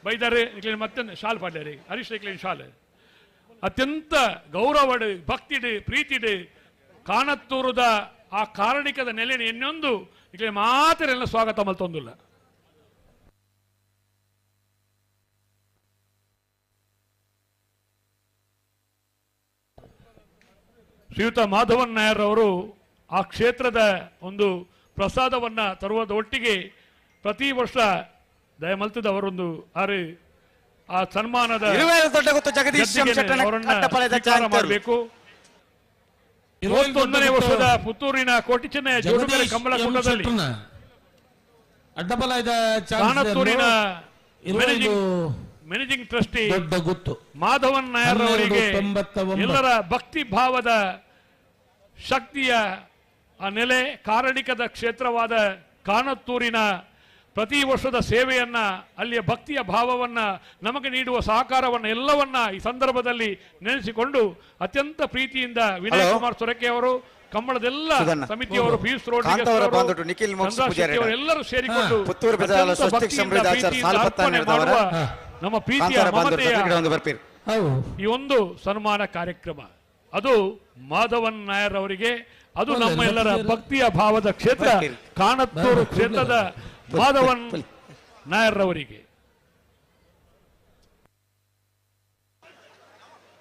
ಬೈದಾರೆ ಇಕ್ಲಿನ ಮತ್ತೆ ಶಾಲ್ ಪಾಡ್ಯಾರಿ ಹರೀಶ್ ರೈಕ್ಲಿನ ಶಾಲೆ ಅತ್ಯಂತ ಗೌರವಡು ಭಕ್ತಿಡು ಪ್ರೀತಿಡು ಕಾಣತ್ತೂರದ ಆ ಕಾರಣಿಕದ ನೆಲೆ ಇನ್ನೊಂದು ಇಕ್ಲಿನ ಮಾತರೆಲ್ಲ ಸ್ವಾಗತ ಮಲ್ತೊಂದಿಲ್ಲ. ಶ್ರೀಯುತ ಮಾಧವನ್ ನಾಯರ್ ಅವರು ಆ ಕ್ಷೇತ್ರದ ಒಂದು ಪ್ರಸಾದವನ್ನು ತರುವುದ ಒಟ್ಟಿಗೆ ಪ್ರತಿ ವರ್ಷ ದಯಮಲ್ತದ ಅವರೊಂದು ಆರು ಆ ಸನ್ಮಾನದ ಮಾಡಬೇಕು. 31ನೇ ವರ್ಷದ ಪುತ್ತೂರಿನ ಕೋಟಿ ಚೆನ್ನಯ್ಯ ಜೋಡುಕರೆ ಕಂಬಳಕೂಟದಲ್ಲಿ ಕಾಣತ್ತೂರಿನ ಮ್ಯಾನೇಜಿಂಗ್ ಟ್ರಸ್ಟಿ ಮಾಧವನ್ ನಾಯರ್ ಅವರಿಗೆ ಎಲ್ಲರ ಭಕ್ತಿ ಭಾವದ ಶಕ್ತಿಯ ಆ ನೆಲೆ ಕಾರಣಿಕದ ಕ್ಷೇತ್ರವಾದ ಕಾಣತ್ತೂರಿನ ಪ್ರತಿ ವರ್ಷದ ಸೇವೆಯನ್ನ ಅಲ್ಲಿಯ ಭಕ್ತಿಯ ಭಾವವನ್ನ ನಮಗೆ ನೀಡುವ ಸಹಕಾರವನ್ನು ಎಲ್ಲವನ್ನ ಈ ಸಂದರ್ಭದಲ್ಲಿ ನೆನೆಸಿಕೊಂಡು ಅತ್ಯಂತ ಪ್ರೀತಿಯಿಂದ ವಿನಯ್ ಕುಮಾರ್ ಸೊರಕೆ ಅವರು, ಕಂಬಳದೆಲ್ಲ ಸಮಿತಿಯವರು, ಪಿಯೂಷ್ ರೋಡ್ ಎಲ್ಲರೂ ಸೇರಿಕೊಂಡು ಮಾಡುವ ನಮ್ಮ ಪ್ರೀತಿಯ ಮಮತೆಯ ಈ ಒಂದು ಸನ್ಮಾನ ಕಾರ್ಯಕ್ರಮ ಅದು ಮಾಧವನ್ ನಾಯರ್ ಅವರಿಗೆ, ಅದು ನಮ್ಮ ಎಲ್ಲರ ಭಕ್ತಿಯ ಭಾವದ ಕ್ಷೇತ್ರ ಕಾಣತ್ತೂರು ಕ್ಷೇತ್ರದ ಮಾಧವನ್ ನಾಯರ್ ಅವರಿಗೆ.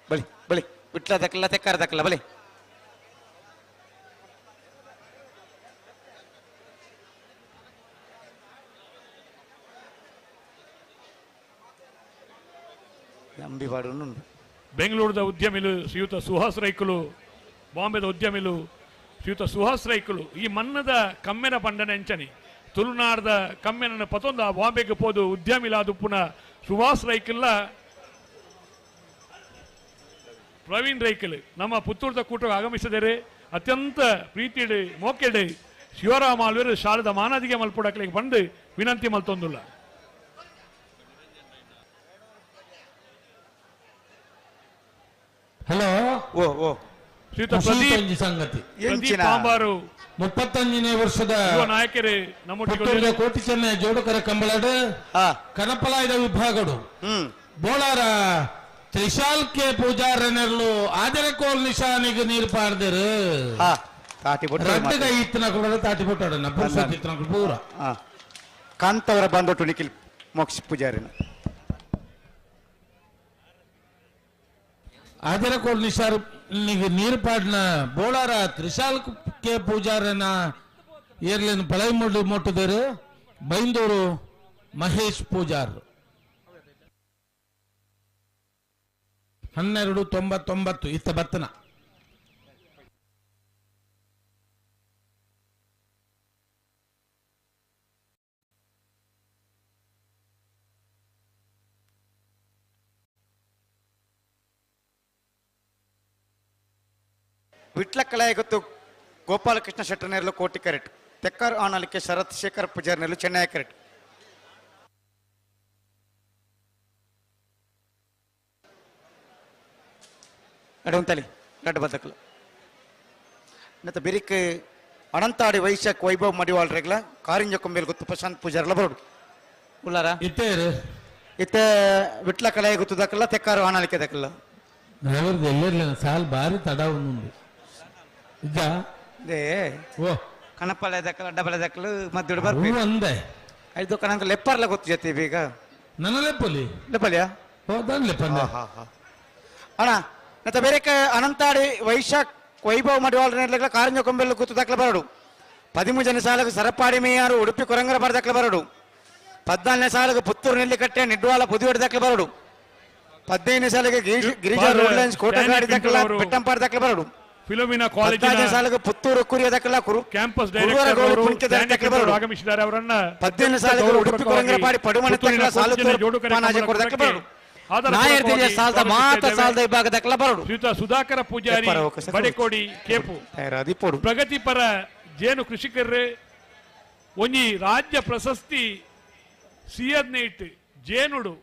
ಬಳಿ ಬಳಿ ವಿಟ್ಲ ದಕ್ಕಲ್ಲ ತೆಕ್ಕಾರ ದಕ್ಕಲ್ಲ ಬಳಿ ಅಂಬಿ ಪಾಡೊಂದು ಬೆಂಗಳೂರದ ಉದ್ಯಮಿಲು ಶ್ರೀಯುತ ಸುಹಾಸ್ ರೈಕುಲು, ಬಾಂಬೆದ ಉದ್ಯಮಿಲು ಶ್ರೀಯುತ ಸುಹಾಸ್ ರೈಕುಲು ಈ ಮನ್ನದ ಕಮ್ಮೆನ ಪಂಡನೆ ಅಂಚನೆ ತುಳುನಾಡದ ಕಮ್ಮೆನ ಪತೊಂದ ಬಾಂಬೆಗೆ ಪೋದು ಉದ್ಯಮಿಲಾದುಪ್ಪುನ ಸುಹಾಸ್ ರೈಕುಲ್ಲ ಪ್ರವೀಣ್ ರೈಕಲ್ ನಮ್ಮ ಪುತ್ತೂರದ ಕೂಟಕ್ಕೆ ಆಗಮಿಸಿದರೆ ಅತ್ಯಂತ ಪ್ರೀತಿಡು ಮೋಕೆಡು ಶಿವರಾಮ ಆಳ್ವೇರು ಶಾರದ ಮಾನಾದಿಗೆ ಮಲ್ಪುಡಕ್ಲಿಗೆ ಬಂದು ವಿನಂತಿ ಮಲ್ತೊಂದುಲ್ಲ. ಹಲೋ ಓ ಓ ಶ್ರೀಯುತ ಪ್ರದೀಪ್ ಸಂಗತಿ ಪ್ರದೀಪ್ ಪಾಂಬಾರು 35ನೇ ವರ್ಷದ ಯುವ ನಾಯಕರೇ ಪುತ್ತೂರದ ಕೋಟಿ ಚೆನ್ನೈ ಜೋಡುಕರ ಕಂಬಳಡು ಕನಪಲಾಯದ ವಿಭಾಗಡು ಬೋಳಾರ ತ್ರಿಶಾಲ್ ಕೆ ಪೂಜಾರನೆರ್ಲು ಆದರಕೋಲ್ ನಿಶಾನಿಗೆ ನೀರು ಪಾಡ್ದರು. ತಾಟಿ ರಡ್ಡುಗ ಇತ್ತಿನ ಕೂಡ ತಾಟಿ ಪುಟ್ಟಾಡನ ಪುರುಷ ಪೂರ ಕಾಂತವರ ಬಂದೊಟ್ಟು ನಿಖಿಲ್ ಮೋಕ್ಷ ಪೂಜಾರಿನ ಆದರಕೋಲ್ ನಿಶಾರ್ ನೀರು ಪಾಡಿನ ಬೋಳಾರ ತ್ರಿಶಾಲ್ ಕೆ ಪೂಜಾರನ ಏರ್ಲಿನ ಪಳೈ ಮೊಟ್ಟುದೇರು ಬೈಂದೂರು ಮಹೇಶ್ ಪೂಜಾರ್ 12:99 ಇತ್ತ ಬತ್ತನ. ವಿಟ್ಲ ಕಲಾಯಗತ್ತು ಗೋಪಾಲಕೃಷ್ಣ ಶೆಟ್ಟರ್ನೆರಲು ಕೋಟಿ ಕರೆಟ್ ತೆಕ್ಕರ್ ಆನಲಿಕೆ ಶರತ್ ಶೇಖರ್ ಪೂಜಾರ್ನೆರಲು ಚೆನ್ನೈ ಕರೆಟ್. ಅಡುಂತಲಿ ಗಡ್ಡ ಬದಕಲು ಮತ್ತು ಬಿರಿಕ್ ಅನಂತಾಡಿ ವೈಶಾಖ್ ವೈಭವ್ ಮಡಿವಾಳ್ರೆಗ್ಲ ಕಾರಿಂಜ ಕೊಂಬೇಲ್ ಗೊತ್ತು ಪ್ರಶಾಂತ್ ಪೂಜಾರ್ಲ ಬರೋಡು ಉಳ್ಳಾರ ಇತ್ತೇರು ಇತ್ತೆ ವಿಟ್ಲ ಕಲಾಯ ಗೊತ್ತು ದಕ್ಕಲ್ಲ ತೆಕ್ಕಾರು ಆನಲಿಕೆ ದಕ್ಕಲ್ಲ ಎಲ್ಲೆರ್ಲಿನ ಸಾಲ್ ಬಾರಿ ತಡ ಉಂಡು ಇದ್ದ they ಓ ಕಣಪಲೆ ದಕ್ಕಲ ಡಬಲ ದಕ್ಕಲು ಮದ್ದುಡು ಬರ್ಬೇಕು ಅಂದೆ ಐದು ಕಣಂಕ ಲೆಪ್ಪರ್ಲ ಗೊತ್ತು ಜೊತೆ ಬೀಗ ನನ್ನ ಲೆಪ್ಪಲಿ ಲೆಪ್ಪಲಿಯಾ ಹೌದನ್ ಲೆಪ್ಪಂದೆ ಅಣ್ಣ ಮತ್ತೆ ಬೇರೆ ಅನಂತಾಡಿ ವೈಶಾಖ್ ವೈಭವ್ ಮಡಿವಾಳ ಕಾರಂಜ ಕೊಂಬೆಲ್ಲ ಕೂತು ದಾಖಲೆ ಬರಡು 13 ಜನ ಸಾಲకు ಸರಪಾಡಿ ಮೇಯಾರು ಉಡುಪಿ ಕೊರಂಗರ ಬಾರ ದಾಖಲೆ ಬರಡು 14ನೇ ಸಾಲకు ಪುತ್ತೂರು ನೆಲ್ಲಿಕಟ್ಟೆ ನಿಡ್ವಾಳ ಪುದುವೆಡ್ ದಾಖಲೆ ಬರಡು 15ನೇ ಸಾಲಿಗೆ ಗಿರಿಜಾ ರೋಡ್ ಲೈನ್ಸ್ ಕೋಟಗಾಡಿ ದಾಖಲೆ ಬೆಟ್ಟಂಪಾಡಿ ದಾಖಲೆ ಬರಡು ಫಿಲೋಮಿನಾ ಕಾಲೇಜಿನ 14ನೇ ಸಾಲಿಗೆ ಪುತ್ತೂರು ಕುರಿಯ ದಾಖಲೆ ಕುರು ಕ್ಯಾಂಪಸ್ ಡೈರೆಕ್ಟರ್ ಅವರು ಆಗಮಿಸಿದ್ದಾರೆ. ಅವರನ್ನ 15ನೇ ಸಾಲಿಗೆ ಉಡುಪಿ ಕೊರಂಗರಪಾಡಿ ಪಡುಮನೆ ದಾಖಲೆ ಸಾಲುತೂರು ಪಾನಾಜೆ ದಾಖಲೆ ಬರಡು ಶ್ರೀಯುತ ಸುಧಾಕರ ಪೂಜಾರಿ ಬಡೆಕೋಡಿ ಕೇಪು ಪ್ರಗತಿಪರ ಜೇನು ಕೃಷಿಕರೇ ಒಂಜಿ ರಾಜ್ಯ ಪ್ರಶಸ್ತಿ ಸಿಯದ್ನೇಟ್ ಜೇನುಡು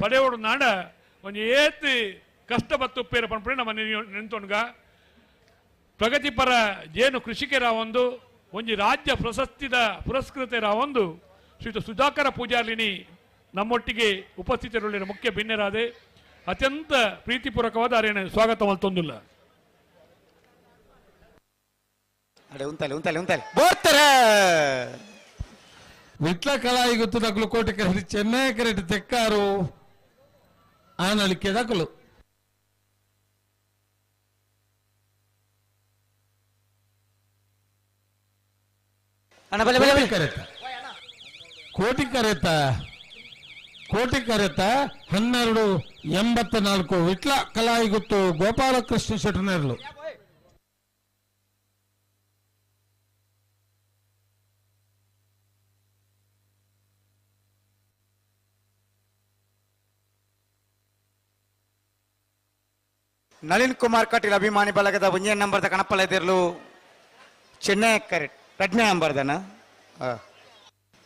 ಪಡೆಯೋಡು ನಾಡ ಒಂಜಿ ಏತ್ ಕಷ್ಟ ಬತ್ತುಪ್ಪೇರ ಪಂಪೆ ನಮ್ಮ ನೆಂತೊಣ್ಗ ಪ್ರಗತಿಪರ ಜೇನು ಕೃಷಿಕರ ಒಂದು ಒಂಜಿ ರಾಜ್ಯ ಪ್ರಶಸ್ತಿದ ಪುರಸ್ಕೃತರ ಒಂದು ಶ್ರೀಯುತ ಸುಧಾಕರ ಪೂಜಾರಿನಿ ನಮ್ಮೊಟ್ಟಿಗೆ ಉಪಸ್ಥಿತರುಳ್ಳಿನ ಮುಖ್ಯ ಭಿನ್ನರಾದೆ ಅತ್ಯಂತ ಪ್ರೀತಿಪೂರ್ವಕವಾದ ಅರೇನ ಸ್ವಾಗತ ಮಲ್ತೊಂದುಲ್ಲ. ವಿಟ್ಲ ಕಲಾಯಿ ಗೊತ್ತು ದಕ್ಕಲು ಕೋಟೆ ಕರೆಟ್ ಚೆನ್ನೈ ಕರೆಟ್ ತೆಕ್ಕಾರು ಆನಳಿಕೆ ದಕ್ಕಲು ಕರೆತ ಕೋಟಿ ಕರೆತ ಕೋಟಿ ಕರೆತ 12:84 ವಿಟ್ಲ ಕಲಾಯಿಗುತ್ತು ಗೋಪಾಲಕೃಷ್ಣ ಶೆಟ್ಟರ್ನೆರ್ಲು. ನಳಿನ್ ಕುಮಾರ್ ಕಟೀಲ್ ಅಭಿಮಾನಿ ಬಳಗದ ಒಂಜೇ ನಂಬರ್ದ ಕಣಪ್ಪಲ ಎದಿರ್ಲು ಚೆನ್ನೈ ಕರೆಕ್ಟ್ ಎರಡನೇ ನಂಬರ್ದನ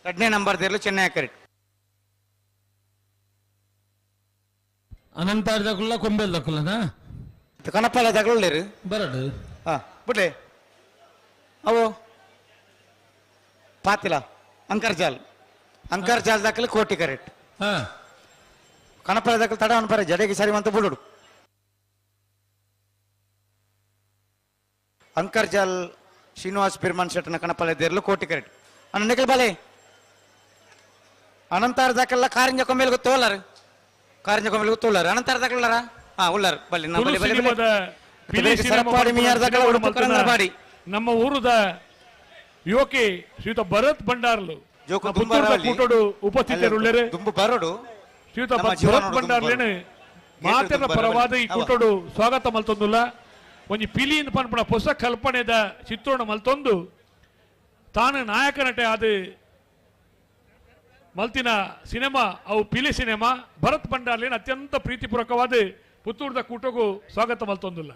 ಎರಡನೇ ನಂಬರ್ದಿರ್ಲು ಚೆನ್ನೈ ಕರೆಕ್ಟ್. ಅನಂತಾಡಿ ದಕ್ಕುಲ್ಲ ಕೊಂಬೆಲ್ ದಕ್ಕುಲ್ಲನಾ ಕಣಪ್ಪಲ ದಕ್ಕುಳ್ಳೇರು ಬರಡು ಹಾ ಬಿಡ್ಲೆ ಅವು ಪಾತಿಲ ಅಂಕರ್ಜಾಲ್ ಅಂಕರ್ಜಾಲ್ ದಕ್ಕಲು ಕೋಟಿ ಕರೆಕ್ಟ್ ಹಾ ಕಣಪ್ಪಲ ದಕ್ಕಲು ತಡ ಅನ್ಪರೆ ಜಡೆಗೆ ಸರಿ ಅಂತ ಬಿಡುಡು ಅಂಕರ್ಜಾಲ್ ಶ್ರೀನಿವಾಸ್ ಬಿರ್ಮಾನ್ ಶೆಟ್ಟನ ಕಣಪ್ಪಲ ದೇರ್ಲು ಕೋಟಿ ಕರೆಕ್ಟ್ ಅಣ್ಣ ನಿಖಲ್ ಬಾಲೆ ಅನಂತಾರ ದಾಕಲ್ಲ ಕಾರಿಂಜ ಕೊಂಬೇಲ್ ಗೊತ್ತೋಲಾರ ಕಾರಿಂಜ ಕೊಂಬೇಲ್ ಗೊತ್ತೋಲಾರ ಅನಂತಾರ ದಾಕಲ್ಲಾರ ಹಾ ಉಳ್ಳಾರ ಬಲ್ಲಿ ನಮ್ಮ ಬಲ್ಲಿ ಬಲ್ಲಿ ಬಲ್ಲಿ ನಮ್ಮ ಊರದ ಯುವಕಿ ಶ್ರೀಯುತ ಭರತ್ ಭಂಡಾರ್ಲು ಕೂಟೋಡು ಉಪಸ್ಥಿತರುಳ್ಳೇರೆ ದುಂಬು ಬರೋಡು ಶ್ರೀಯುತ ಭರತ್ ಭಂಡಾರ್ಲೇನೆ ಮಾತೆರ ಪರವಾದ ಈ ಕೂಟಡು ಸ್ವಾಗತ ಮಲ್ತೊಂದುಲ್ಲ. ಒಂಜಿ ಪಿಲಿಯಿಂದ ಪನ್ಪುನ ಹೊಸ ಕಲ್ಪನೆದ ಚಿತ್ರಣ ಮಲ್ತೊಂದು ತಾನು ನಾಯಕ ನಟೆ ಆದ ಮಲ್ತಿನ ಸಿನಿಮಾ ಅವು ಪಿಲಿ ಸಿನಿಮಾ. ಭರತ್ ಭಂಡಾರ್ಲಿನ ಅತ್ಯಂತ ಪ್ರೀತಿಪೂರ್ವಕವಾದ ಪುತ್ತೂರ್ದ ಕೂಟಗೂ ಸ್ವಾಗತ ಮಲ್ತೊಂದುಲ್ಲ.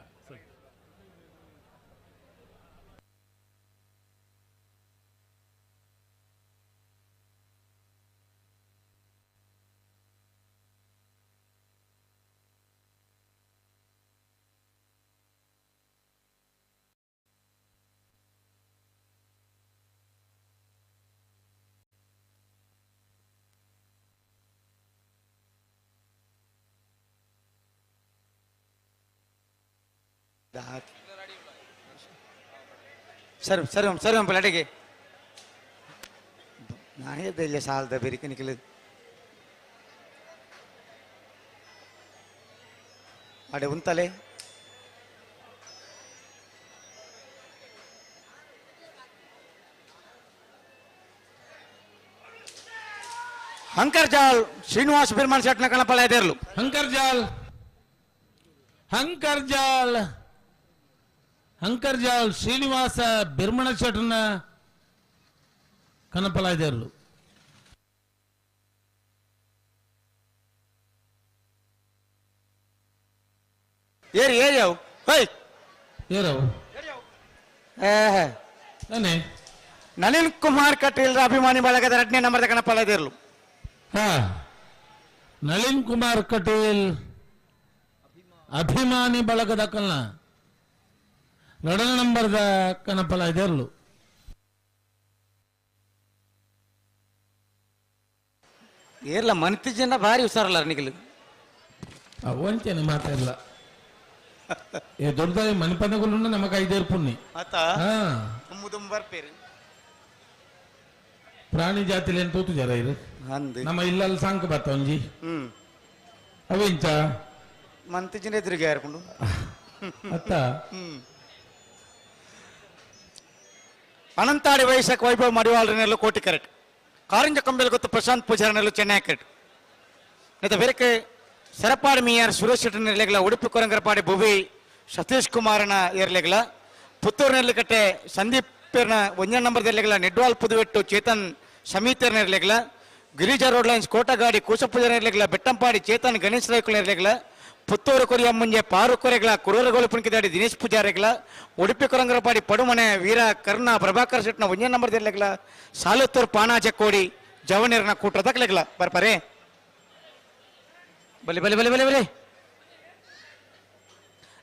ಸರಿ ಸರಿ ಸರಿ ಅಡಿಗೆ ನಾನೇ ಇಲ್ಲ ಸಾಲದ ಬೇರೆ ನಿಖಿಲ್ ಅಡೆ ಉಂತಲೆ ಹಂಕರ್ಜಾಲ್ ಶ್ರೀನಿವಾಸ್ ಬಿರ್ಮಾನ್ ಶೆಟ್ನ ಕಣಪಳ ಎದೇರ್ಲು. ಹಂಕರ್ಜಾಲ್ ಹಂಕರ್ಜಾಲ್ ಹಂಕರ್ಜಾಲ್ ಶ್ರೀನಿವಾಸ ಬಿರ್ಮಣ ಶೆಟ್ನ ಕಣಪಲ ಎದೇರ್ಲು. ಏರಿ ಏರಿಯಾವು ಹೇಯ್ ಏರವು ನಳಿನ್ ಕುಮಾರ್ ಕಟೀಲ್ ಅಭಿಮಾನಿ ಬಳಗದ ಎರಡನೇ ನಂಬರ್ದ ಕಣಪಲ ಎದೇರ್ಲು. ಹಾ, ನಳಿನ್ ಕುಮಾರ್ ಕಟೀಲ್ ಅಭಿಮಾನಿ ಬಳಗದ ಕಲ್ನ ಎರಡನೇ ನಂಬರ್ದ ಕಣಪಲ ಎದೇರ್ಲು. ಏರ್ಲ ಮನ್ತಿ ಜನ ಭಾರಿ ಹುಷಾರಲ್ಲ ನಿಖಿಲ್. ಅವಂಚನೆ ಮಾತಾಡಲ್ಲ ఏ దొడ్డది మణిపందగులు నమ్మక ఐదేరు పుణ్ణి ಪ್ರಾಣಿ ಜಾತಿಲಿ ಏನು ತೂತು ಜರ ಇದು ನಮ್ಮ ಇಲ್ಲಲ್ಲಿ ಸಂಕ ಬತ್ತ ಒಂಜಿ ಅವೆಂಚ ಮಂತಿ ಜನ ಎದುರಿಗೆ ಯಾರ್ಕೊಂಡು ಅತ್ತ ಅನಂತಾಡಿ ವೈಶಾಖ ವೈಭವ್ ಮಡಿವಾಳರನೆಲ್ಲ ಕೋಟಿ ಕರೆಕ್ಟ್ ಕಾರಂಜ ಕಂಬೆಲ್ ಗೊತ್ತು ಪ್ರಶಾಂತ್ ಪೂಜಾರನೆಲ್ಲ ಚೆನ್ನೈ ಕರೆಕ್ಟ್ ನೆತ್ತ ಬೇರೆ ಸರಪಾಡಿ ಮಿಯಾರ್ ಸುರೇಶ್ ಶೆಟ್ಟರ್ ಇರ್ಲಿಲ್ಲ, ಉಡುಪಿ ಕೊರಂಗರಪಾಡಿ ಭುವಿ ಸತೀಶ್ ಕುಮಾರನ ಇರ್ಲಿಲ್ಲ, ಪುತ್ತೂರು ನೆರ್ಲಿಕಟ್ಟೆ ಸಂದೀಪ್ ಪೇರ್ನ ಒಂದನೇ ನಂಬರ್ ಇರ್ಲಿಲ್ಲ, ನಿಡ್ವಾಲ್ ಪುದುವೆಟ್ಟು ಚೇತನ್ ಸಮೀತರ್ನ ಇರ್ಲಿಲ್ಲ, ಗಿರಿಜಾ ರೋಡ್ ಲೈನ್ಸ್ ಕೋಟಗಾಡಿ ಕೂಸಪೂಜಾರ ಇರ್ಲಿಲ್ಲ, ಬೆಟ್ಟಂಪಾಡಿ ಚೇತನ್ ಗಣೇಶ್ ರೈಕುಲ್ ಇರ್ಲಿಲ್ಲ, ಪುತ್ತೂರು ಕೊರಿಯ ಮುಂಜೆ ಪಾರು ಕೊರೆಗಳ ಕುರೂರಗೋಲು ಪುಣಕಿದಾಡಿ ದಿನೇಶ್ ಪೂಜಾರಿಗಳ, ಉಡುಪಿ ಕೊರಂಗರಪಾಡಿ ಪಡುಮನೆ ವೀರ ಕರುಣ ಪ್ರಭಾಕರ್ ಶೆಟ್ನ ಒಂದನೇ ನಂಬರ್ ಇರ್ಲಿಲ್ಲ, ಸಾಲತ್ತೂರು ಪಾನಾಜೆ ಕೋಡಿ ಜವನೇರ್ನ ಕೂಟ ತಕ್ಲಿಲ್ಲ. ಬರ್ಪಾರೆ ಬಲಿ ಬಲಿ ಬಲಿ ಬಲಿ ಬಲಿ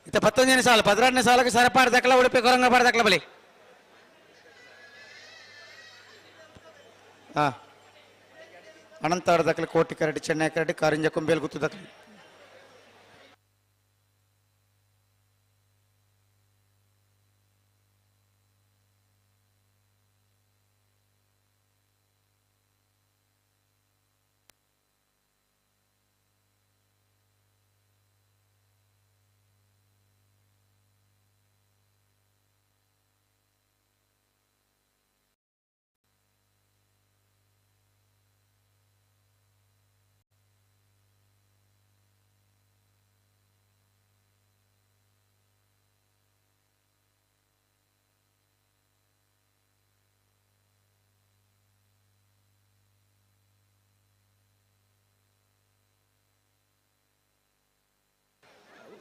ಇತ್ತ 19ನೇ ಸಾಲ 12ನೇ ಸಾಲಕ್ಕೆ ಸರಪಾಡ ದಾಖಲ ಉಡುಪಿ ಕೊರಂಗಪಾಡ ದಾಖಲ ಬಲಿ. ಹಾ ಅನಂತಾಡ ದಾಖಲೆ ಕೋಟಿ ಕರಡಿ ಚೆನ್ನೈ ಕರಡಿ ಕಾರಿಂಜ ಕೊಂಬೇಲ್ ಗುತ್ತು ದಾಖಲೆ.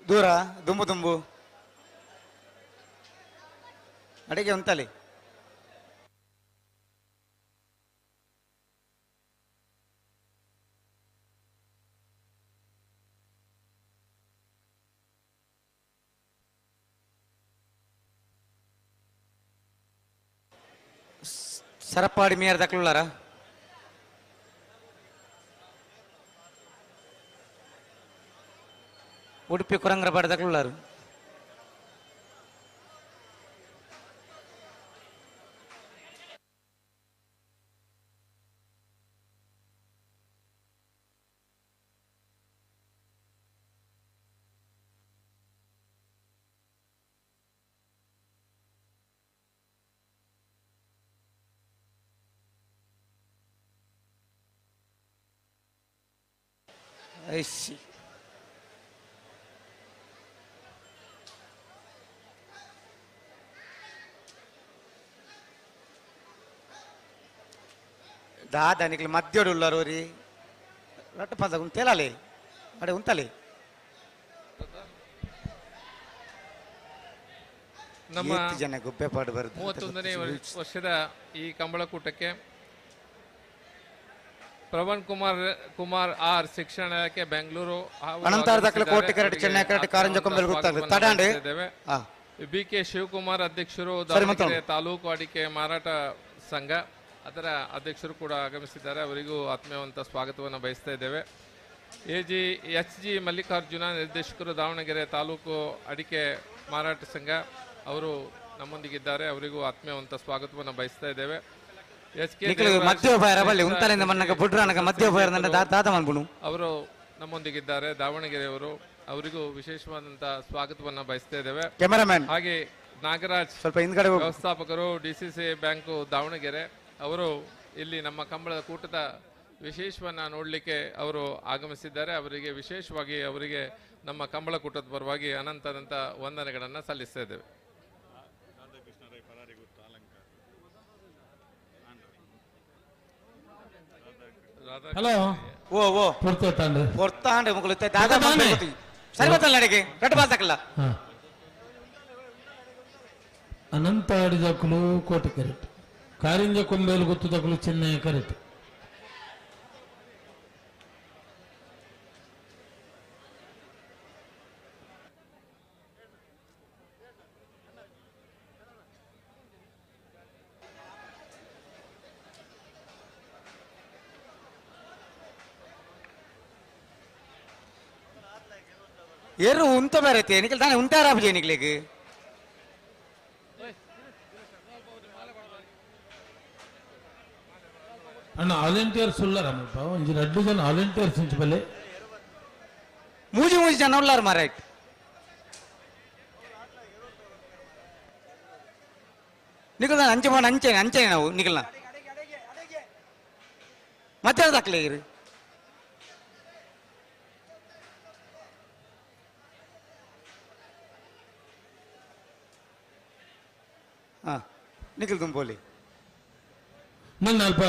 ದೂರ ದುಂಬು ದುಂಬು ಅಡಿಗೆ ಉಂಟಲ್ಲಿ ಸರಪಾಡಿ ಮೇಯರ್ ದಕ್ಲುಳ್ಳಾರ ಉಡುಪಿ ಕೊರಂಗ್ರಪಾಡಿ ದಕ್ಲುಳ್ಳಾರು. ಐಸಿ ದಾದ ನಿಕ್ಲು ಮಧ್ಯೋಡು ಉಳ್ಳಾರು ರೀ ರಟ್ಟ ಪಾದ ಉಂತೇಲಾಲೆ ಅಡೆ ಉಂತಲೆ. ನಮ್ಮ ಜನ ಗುಬ್ಬೆ ಪಾಡು ಬರುತ್ತೆ. 31ನೇ ವರ್ಷದ ಈ ಕಂಬಳಕೂಟಕ್ಕೆ ಪ್ರವಣ್ ಕುಮಾರ್ ಕುಮಾರ್ ಆರ್ ಶಿಕ್ಷಣ ಇಲಾಖೆ ಬೆಂಗಳೂರು ಬಿ ಕೆ ಶಿವಕುಮಾರ್ ಅಧ್ಯಕ್ಷರು, ದಾವಣಗೆರೆ ತಾಲೂಕು ಅಡಿಕೆ ಮಾರಾಟ ಸಂಘ ಅದರ ಅಧ್ಯಕ್ಷರು ಕೂಡ ಆಗಮಿಸಿದ್ದಾರೆ. ಅವರಿಗೂ ಆತ್ಮೀಯವಂತ ಸ್ವಾಗತವನ್ನು ಬಯಸ್ತಾ ಇದ್ದೇವೆ. ಎ ಜಿ ಎಚ್ ಜಿ ಮಲ್ಲಿಕಾರ್ಜುನ ನಿರ್ದೇಶಕರು, ದಾವಣಗೆರೆ ತಾಲೂಕು ಅಡಿಕೆ ಮಾರಾಟ ಸಂಘ ಅವರು ನಮ್ಮೊಂದಿಗಿದ್ದಾರೆ. ಅವರಿಗೂ ಆತ್ಮೀಯವಂತ ಸ್ವಾಗತವನ್ನು ಬಯಸ್ತಾ ಇದ್ದೇವೆ. ಅವರು ನಮ್ಮೊಂದಿಗಿದ್ದಾರೆ, ದಾವಣಗೆರೆಯವರು, ಅವರಿಗೂ ವಿಶೇಷವಾದಂತಹ ಸ್ವಾಗತವನ್ನು ಬಯಸ್ತಾ ಇದ್ದೇವೆ. ಹಾಗೆ ನಾಗರಾಜ್ ವ್ಯವಸ್ಥಾಪಕರು, ಡಿಸಿಸಿ ಬ್ಯಾಂಕು ದಾವಣಗೆರೆ ಅವರು ಇಲ್ಲಿ ನಮ್ಮ ಕಂಬಳದ ಕೂಟದ ವಿಶೇಷವನ್ನ ನೋಡಲಿಕ್ಕೆ ಅವರು ಆಗಮಿಸಿದ್ದಾರೆ. ಅವರಿಗೆ ವಿಶೇಷವಾಗಿ ಅವರಿಗೆ ನಮ್ಮ ಕಂಬಳ ಕೂಟದ ಪರವಾಗಿ ಅನಂತ ಅನಂತ ವಂದನೆಗಳನ್ನು ಸಲ್ಲಿಸ್ತಾ ಇದ್ದೇವೆ. ಹಲೋ ಓ ಓ ಪೊರ್ತಾಂಡ್ರೆ ಮುಗುಳು ದಾದಾ ಸರಿ ಬತ್ತಲ್ಲ ನಡಿಗೆ ಕಟ್ಟು ಬಾತಕಲ್ಲ. ಅನಂತ ಆಡಿದಕ್ಕಲು ಕೋಟೆ ಕರೆಕ್ಟ್, ಕಾರಿಂಜ ಕೊಂಬೇಲು ಗೊತ್ತದಕ್ಕಲು ಚೆನ್ನೈ ಕರೆಕ್ಟ್. ಏರು ಉಂತ ಬೇರೆ ನಿಖಲ್ ತಾನೆ ಉಂಟಾರ ನಿಕ್ಲಿಗೆ. ಅಣ್ಣ ವಾಲಂಟಿಯರ್ಸ್ ಉಳ್ಳಾರಮ್ಮಪ್ಪ ಒಂಜಿ ರಡ್ಡು ಜನ ವಾಲಂಟಿಯರ್ಸ್ ಇಂಚ ಬಲ್ಲೆ ಮೂಜಿ ಮೂಜಿ ಜನ ಉಳ್ಳಾರ ಮಾರಾಯ್ತು. ನಿಖಲ್ ತಾನೆ ಅಂಚೆ ಮಾಡ ಅಂಚೆ ಅಂಚೆ ನಾವು ನಿಖಲ್ನ ಮತ್ತೆ ದಾಖಲೆ ಇರು. ನಿಖಲ್ ತುಂಬೋಲಿ ನನ್ನ ಅಲ್ಪ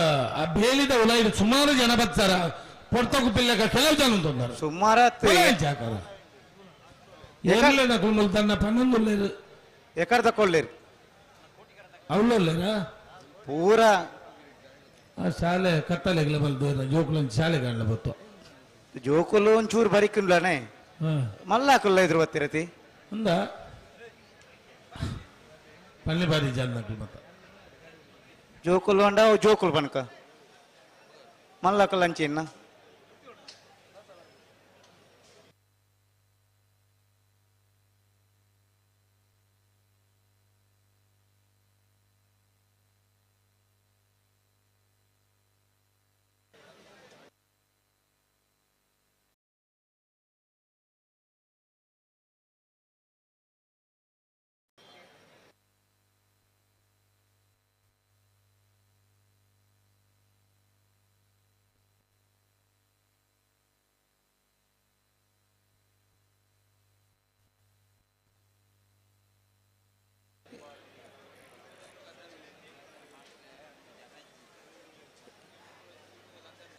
ಬೇಲಿದ ಉಲಾಯಿಡು ಸುಮಾರು ಜನ ಬರ್ತಾರ ಪೊರ್ತಕು ಪಿಲ್ಲಕ ಕೆಲವು ಜನ ಉಂಟು ಸುಮಾರು ತನ್ನ ಪನ್ನೊಂದು ಎಕರ್ ತಕೊಳ್ಳಿರಿ ಅವಳಲ್ಲೇರಾ ಪೂರ ಆ ಶಾಲೆ ಕತ್ತಲೆಗ್ಲ ಬಲ್ದು ಜೋಕುಲು ಶಾಲೆ ಕಾಣಲ ಬತ್ತು ಜೋಕುಲು ಒಂಚೂರು ಬರಿಕಿಲ್ಲನೆ ಮಲ್ಲಾಕುಲ್ಲ ಇದ್ರು ಬತ್ತಿರತಿ ಅಂದ ಪಲ್ಲೆ ಬಾರಿ ಜನ ಮತ್ತೆ ಜೋಕುಲು ಅಂಡ ಜೋಕುಲು ಪನಕ ಮಲ್ಲಾಕುಲ್ಲ ಅಂಚಿನ್ನ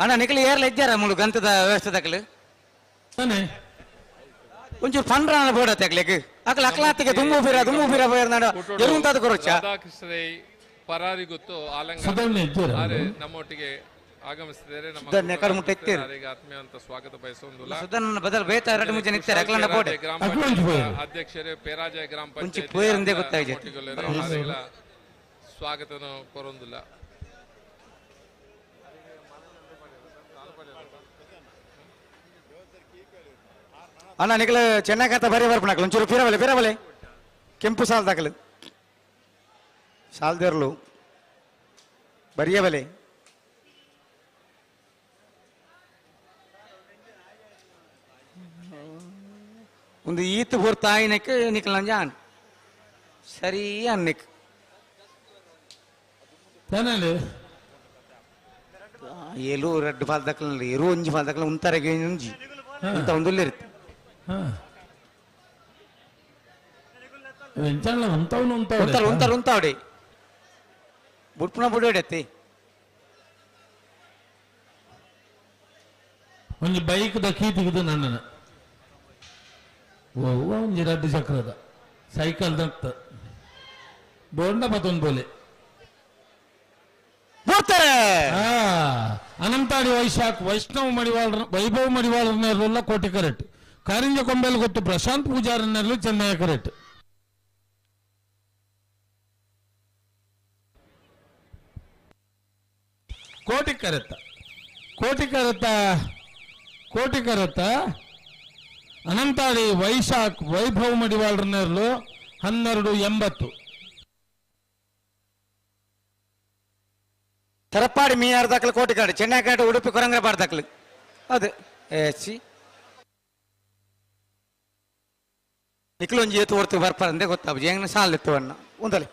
ಅಣ್ಣ ನಿಖಲ್ ಏರ್ಲ ಇದ್ದಾರ ಮುಳು ಗಂತದ ವ್ಯವಸ್ಥೆ ತಕಲು ಒಂಚೂರು ಪಂಡ್ರ ಬೋಡ ತಕ್ಲಿಕ್ಕೆ ಅಕಲ ಅಕ್ಲಾತಿಗೆ ದುಮ್ಮು ಫಿರ ದುಮ್ಮು ಫಿರ ಬೋಯರ್ ನಾಡ ಎರುಂತಾದ ಕೊರೊಚ್ಚ. ರಾಧಾಕೃಷ್ಣ ರೈ ಪರಾರಿಗುತ್ತು ಆಲಂಗ ನಮ್ಮೊಟ್ಟಿಗೆ ಆಗಮಿಸಿದ್ದಾರೆ. ನಮ್ಮ ಆತ್ಮೀಯವಂತ ಸ್ವಾಗತ ಬಯಸುವುದಿಲ್ಲ. ಸುಧನ್ನ ಬದಲು ಬೇತ ಎರಡು ಮೂರು ಜನ ಇದ್ದಾರೆ ಅಕ್ಲಂಡ ಬೋಡೆ ಗ್ರಾಮ ಪಂಚಾಯತ್ ಅಧ್ಯಕ್ಷರೇ ಪೇರಾಜಯ ಗ್ರಾಮ ಪಂಚಾಯತ್ ಸ್ವಾಗತನ ಕೋರೊಂದಿಲ್ಲ. ಅಣ್ಣ ನಿಖಲ್ ಚೆನ್ನಾಗತ್ತ ಬರೀ ಬರ್ಪಣಕಲು ಒಂಚೂರು ಪಿರಬಲೆ ಪಿರಬಲೆ ಕೆಂಪು ಸಾಲ್ ದಾಖಲು ಸಾಲ್ದೇರ್ಲು ಬರಿಯ ಬಲೆ ಒಂದು ಈತ್ ಪೂರ್ತ ಆಯ್ನಕ್ಕೆ ನಿಖಲ್ ನಂಜಾನ್ ಸರಿ ಅನ್ನಿಕ್ ಏಲು ರೆಡ್ ಪಾಲ್ ದಾಖಲು ಎರು ಒಂಜಿ ಪಾಲ್ ದಾಖಲು ಉಂತಾರೆಗೆ ಒಂಜಿ ಅಂತ ಒಂದು ಇರುತ್ತೆ. ಉಂತಾವಡೆ ಬುಡ್ಪುನ ಬುಡೋಡೆ ಅತ್ತಿ. ಒಂಜಿ ಬೈಕ್ ದ ಕೀತಿಗಿದು ನನ್ನನ ಓ ಒಂಜಿ ರಡ್ಡು ಚಕ್ರದ ಸೈಕಲ್ ದತ್ತ ಬೋಂಡ ಪತ್ತೊಂದು ಬೋಲೆ ಅನಂತಾಡಿ ವೈಶಾಖ್ ವೈಷ್ಣವ್ ಮಡಿವಾಳ ವೈಭವ್ ಮಡಿವಾಳರನ್ನೆಲ್ಲ ಕೋಟಿ ಕರೆಕ್ಟ್. ಕಾರಿಂಜ ಕೊಂಬೆಲ್ ಗೊತ್ತು ಪ್ರಶಾಂತ್ ಪೂಜಾರನ್ನೆಲ್ಲ ಚೆನ್ನೈ ಕರೆಕ್ಟ್. ಕೋಟಿ ಕರೆತ್ತ ಕೋಟಿ ಕರೆತ್ತ ಕೋಟಿ ಕರೆತ್ತ ಅನಂತಾಡಿ ವೈಶಾಖ್ ವೈಭವ್ ಮಡಿವಾಳರನ್ನೆರಲು 12.80. ತರಪಾಡಿ ಮೀಯಾರ್ ದಾಖಲು ಕೋಟಿಕಾಡು ಚೆನ್ನೈಕಾಡು ಉಡುಪಿ ಕೊರಂಗ್ರಪಾಡು ದಾಖಲು ಅದು ಸಿ ನಿಕ್ಲೊಂಜಿ ಏತು ಹೊರ್ತು ಬರ್ಪಾರಂದೆ ಗೊತ್ತಾಗ ಹೆಂಗ್ ಸಾಲ ಇತ್ತು ಅಣ್ಣ ಒಂದಲೆ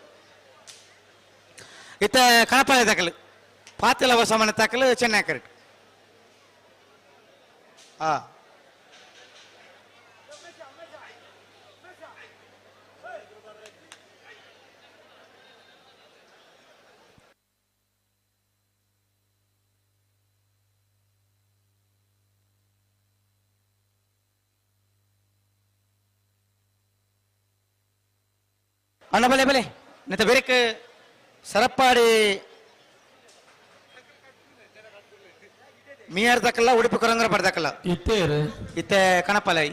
ಇತ್ತ ಕಣಪಾಯ ದಾಖಲು ಪಾತಿಲ ಹೊಸ ಮನೆ ದಾಖಲು ಚೆನ್ನೈ ಕರೆಕ್ಟ್. ಹಾ ಅಣ್ಣ ಬಲೆ ಬಲೆ ನೆತ್ತ ಬೇರೆಕ್ ಸರಪ್ಪಾಡಿ ಮೀಯಾರ್ ದಾಖಲ ಉಡುಪಿ ಕೊರಂಗರ ಬರ್ದಾಕಲ್ಲ ಇತ್ತೇರು ಇತ್ತೆ ಕಣಪಾಲೈ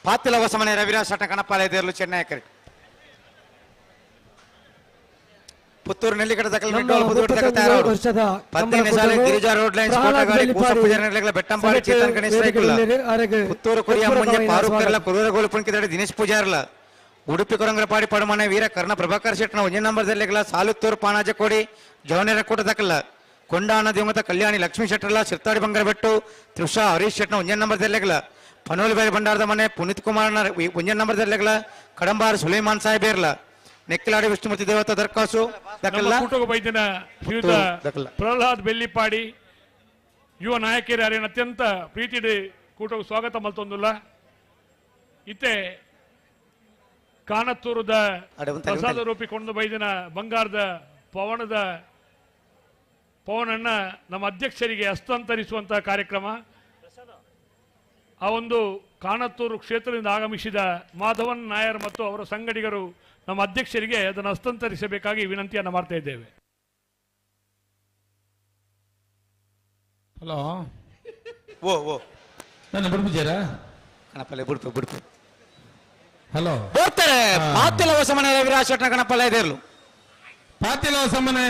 ಪಾತಿಲ ಹೊಸಮನೆ ರವಿರಾಜ್ ಸಟ್ಟ ಕಣಪಾಲೈ ದೇರ್ಲು ಚೆನ್ನೈ ಕರೆಕ್ಟ್. ಪುತ್ತೂರು ನೆಲ್ಲಿಕಡ ದಾಖಲು ಮಿಡ್ಡೋಲ್ ಪುತ್ತೂರು ದಾಖಲು ತಯಾರಾಡು 15 ಸಾಲೆ ಗಿರಿಜಾ ರೋಡ್ ಲೈನ್ಸ್ ಕೋಟಗಾಡಿ ಕೂಸ ಪೂಜಾರಿ ನೆಲೆಗಳ ಬೆಟ್ಟಂಪಾಡಿ ಚೇತನ್ ಗಣೇಶ್ ರೈಕುಲ ಪುತ್ತೂರು ಕೊರಿಯ ಮುಂಜೆ ಫಾರೂಕ್ ಕರ್ಲ ಕುರೂರಗೋಲು ಪುಣ್ಕಿದಾಡಿ ದಿನೇಶ್ ಪೂಜಾರ್ಲ ಉಡುಪಿ ಕೊರಂಗರಪಾಡಿ ಪಡಮನೆ ವೀರ ಕರ್ಣ ಪ್ರಭಾಕರ್ ಶೆಟ್ಟನ ಒಂಜೆ ನಂಬರ್ ದೆಲ್ಲೆಗಳ ಸಾಲುತ್ತೂರು ಪಾಣಾಜ ಕೋಡಿ ಜವನೇರ ಕೋಟ ದಾಖಲ ಕೊಂಡಾಣ ದಿವಂಗತ ಕಲ್ಯಾಣಿ ಲಕ್ಷ್ಮೀ ಶೆಟ್ಟರ್ಲ ಸಿರ್ತಾಡಿ ಬಂಗಾರಬೆಟ್ಟು ತ್ರಿಷಾ ಹರೀಶ್ ಶೆಟ್ಟನ ಒಂಜೆ ನಂಬರ್ ದೆಲ್ಲೆಗಳ ಪನೋಲಿ ಬೇರೆ ಭಂಡಾರದ ಮನೆ ಪುನೀತ್ ಕುಮಾರ್ನ ಒಂಜೆ ನಂಬರ್ ದೆಲ್ಲೆಗಳ ಕಡಂಬಾರ್ ಸುಲೈಮಾನ್ ಸಾಹೇಬೇರ್ಲ ನೆಕ್ಕಲಾಡಿ ವಿಷ್ಣುಮೂರ್ತಿ ದೇವತಾ ದರ್ಖಾಸು ನಮ್ಮ ಕೂಟಗ ಬೈದಿನ ಶ್ರೀಯುತ ಪ್ರಹ್ಲಾದ್ ಬೆಳ್ಳಿಪಾಡಿ ಯುವ ನಾಯಕರು ಅರೇನ ಅತ್ಯಂತ ಪ್ರೀತಿಡಿ ಕೂಟకు ಸ್ವಾಗತ ಮಲ್ತೊಂದುಲ್ಲ. ಇತ್ತೆ ಕಾನತ್ತೂರದ ಪ್ರಸಾದ ರೂಪಿ ಕೊಂಡು ಬೈದಿನ ಬಂಗಾರದ ಪವನದ ಪವನನ್ನ ನಮ್ಮ ಅಧ್ಯಕ್ಷರಿಗೆ ಹಸ್ತಾಂತರಿಸುವಂತಹ ಕಾರ್ಯಕ್ರಮ. ಆ ಒಂದು ಕಾನತ್ತೂರು ಕ್ಷೇತ್ರದಿಂದ ಆಗಮಿಸಿದ ಮಾಧವನ್ ನಾಯರ್ ಮತ್ತು ಅವರ ಸಂಗಡಿಗರು ನಮ್ಮ ಅಧ್ಯಕ್ಷರಿಗೆ ಅದನ್ನು ಹಸ್ತಾಂತರಿಸಬೇಕಾಗಿ ವಿನಂತಿಯನ್ನು ಮಾಡ್ತಾ ಇದ್ದೇವೆ. ಹಲೋ ಓ ಓ ನನ್ನ ಬಿಡ್ಬಿಜಾರ ಕಣಪಲ್ಲೆ ಬಿಡ್ಪು ಬಿಡ್ಪು ಹಲೋ ಬರ್ತಾರೆ ಪಾತಿಲ ಹೊಸಮನೆ ರವಿರಾಜ್ ಶೆಟ್ಟನ ಕಣಪಲ್ಲೆ ದೇರ್ಲು ಪಾತಿಲ ಹೊಸಮನೆ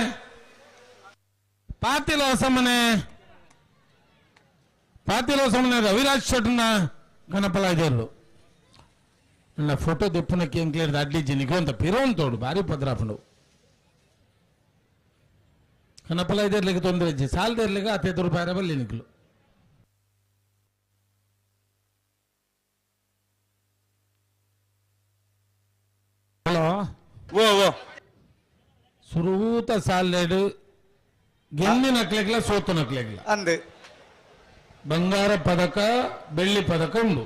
ಪಾತಿಲ ಹೊಸಮನೆ ಪಾತಿಲ ಹೊಸಮನೆ ರವಿರಾಜ್ ಶೆಟ್ಟನ ಕಣಪಲ್ಲ ದೇರ್ಲು ನನ್ನ ಫೋಟೋ ದೆಪ್ಪುನಕ್ಕೆ ಎಂಕ್ಲೇರ್ದ ಅಡ್ಲಿ ಜಿನಿಗೆ ಅಂತ ಪಿರೋನ್ ತೋಡು ಭಾರಿ ಪದ್ರಾಪಂಡು ಕಣಪಲ್ಲ ಇದೇರ್ಲಿಕ್ಕೆ ತೊಂದರೆ ಇಜ್ಜಿ ಸಾಲದೇರ್ಲಿಕ್ಕೆ ಹತ್ತೈದು ರೂಪಾಯಿ ಬಲ್ಲಿ ನಿಕ್ಲು. ಹಲೋ ಓ ಓ ಸುರೂತ ಸಾಲೆಡು ಗೆಲ್ಲಿ ನಕ್ಲೆಗ್ಲ ಸೋತು ನಕ್ಲೆಗ್ಲ ಅಂದು ಬಂಗಾರ ಪದಕ ಬೆಳ್ಳಿ ಪದಕ ಉಂಡು.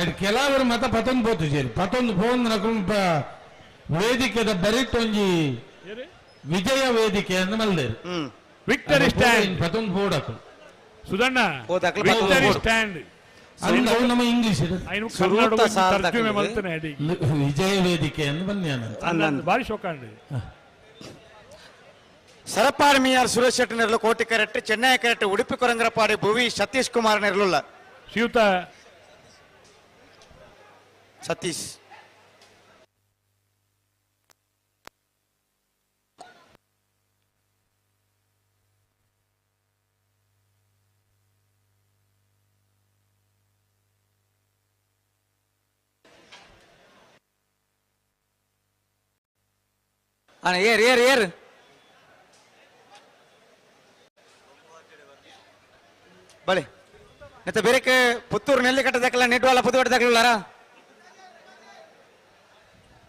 ಅಡ್ ಕೆಲವರು ಮತ ಪತೊಂದು ಪೋತು ಸೇರಿ ಪತೊಂದು ಫೋನ್ ನಕುಂಬ ವೇದಿಕೆದ ಬರಿಟೊಂಜಿ ವಿಜಯ ವೇದಿಕೆ ಅಂತ ಮಲ್ದೇರು ವಿಕ್ಟರಿ ಸ್ಟ್ಯಾಂಡ್ ಪತೊಂದು ಪೋಡಕು ಸುಧಣ್ಣ ವಿಕ್ಟರಿ ಸ್ಟ್ಯಾಂಡ್ ಅದು ನಮ್ಮ ಇಂಗ್ಲಿಷ್ ತರ್ಜುಮೆ ಮಲ್ತನೆ ಅಡಿ ವಿಜಯ ವೇದಿಕೆ ಅಂತ ಬನ್ನಿ ಭಾರಿ ಶೋಕಾಂಡ್. ಸರಪಾಡಿ ಮಿಯಾರ್ ಸುರೇಶ್ ಶೆಟ್ಟಿ ನೆರಳು ಕೋಟಿ ಕರೆಕ್ಟ್ ಚೆನ್ನೈ ಕರೆಕ್ಟ್ ಉಡುಪಿ ಕೊರಂಗರಪಾಡಿ ಭುವಿ ಸತೀಶ್ ಕುಮಾರ್ ನೆರಳುಲ್ಲ ಶ್ರೀಯುತ ಸತೀಶ್ ಅಣ್ಣ ಏರ್ ಏರ್ ಏರ್ ಬಳೆ ನೆತ್ತ ಬೇರೆಕ್ಕೆ ಪುತ್ತೂರು ನೆಲ್ಲಿ ಕಟ್ಟದಕ್ಕಲ್ಲ ನೆಡ್ವಾಲ ಪುತ್ತೂರು ದಾಖಲಾರ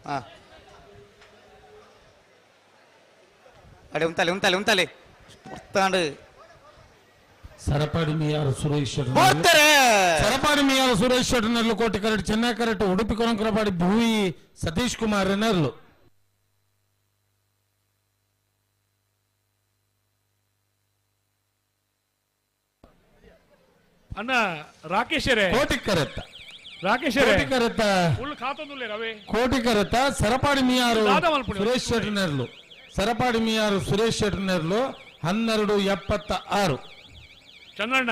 ಹಾ ಅಡೆ ಉಂತಾಲೆ ಉಂತಾಲೆ ಉಂತಾಲೆ ಪೊರ್ತಾಂಡು ಸರಪಾಡಿ ಮಿಯಾರು ಸುರೇಶ್ ಬರ್ತಾರೆ ಸರಪಾಡಿ ಮಿಯಾರು ಸುರೇಶ್ ಶೆಟ್ಟನರ್ಲು ಕೋಟೆ ಕರೆಕ್ಟ್ ಚೆನ್ನೈ ಕರೆಕ್ಟ್ ಉಡುಪಿ ಕೊರಂಕರಪಾಡಿ ಭೂವಿ ಸತೀಶ್ ಕುಮಾರ್ ನೆರ್ಲು. ಅಣ್ಣ ರಾಕೇಶರೇ ಕೋಟಿಕರತ್ತ ರಾಕೇಶರೇ ಕೋಟಿಕರತ್ತ ಫುಲ್ ಖಾತೊಂದುಲ್ಲೆ ರವೆ ಕೋಟಿಕರತ್ತ ಸರಪಾಡಿ ಮಿಯಾರು ದಾದ ಮಲ್ಪುಣೆ. ಸುರೇಶ್ ಶೆಟ್ಟರ್ನೆರ್ಲು ಸರಪಾಡಿ ಮಿಯಾರು ಸುರೇಶ್ ಶೆಟ್ಟರ್ನೆರ್ಲು 12:76. ಚಂದ್ರಣ್ಣ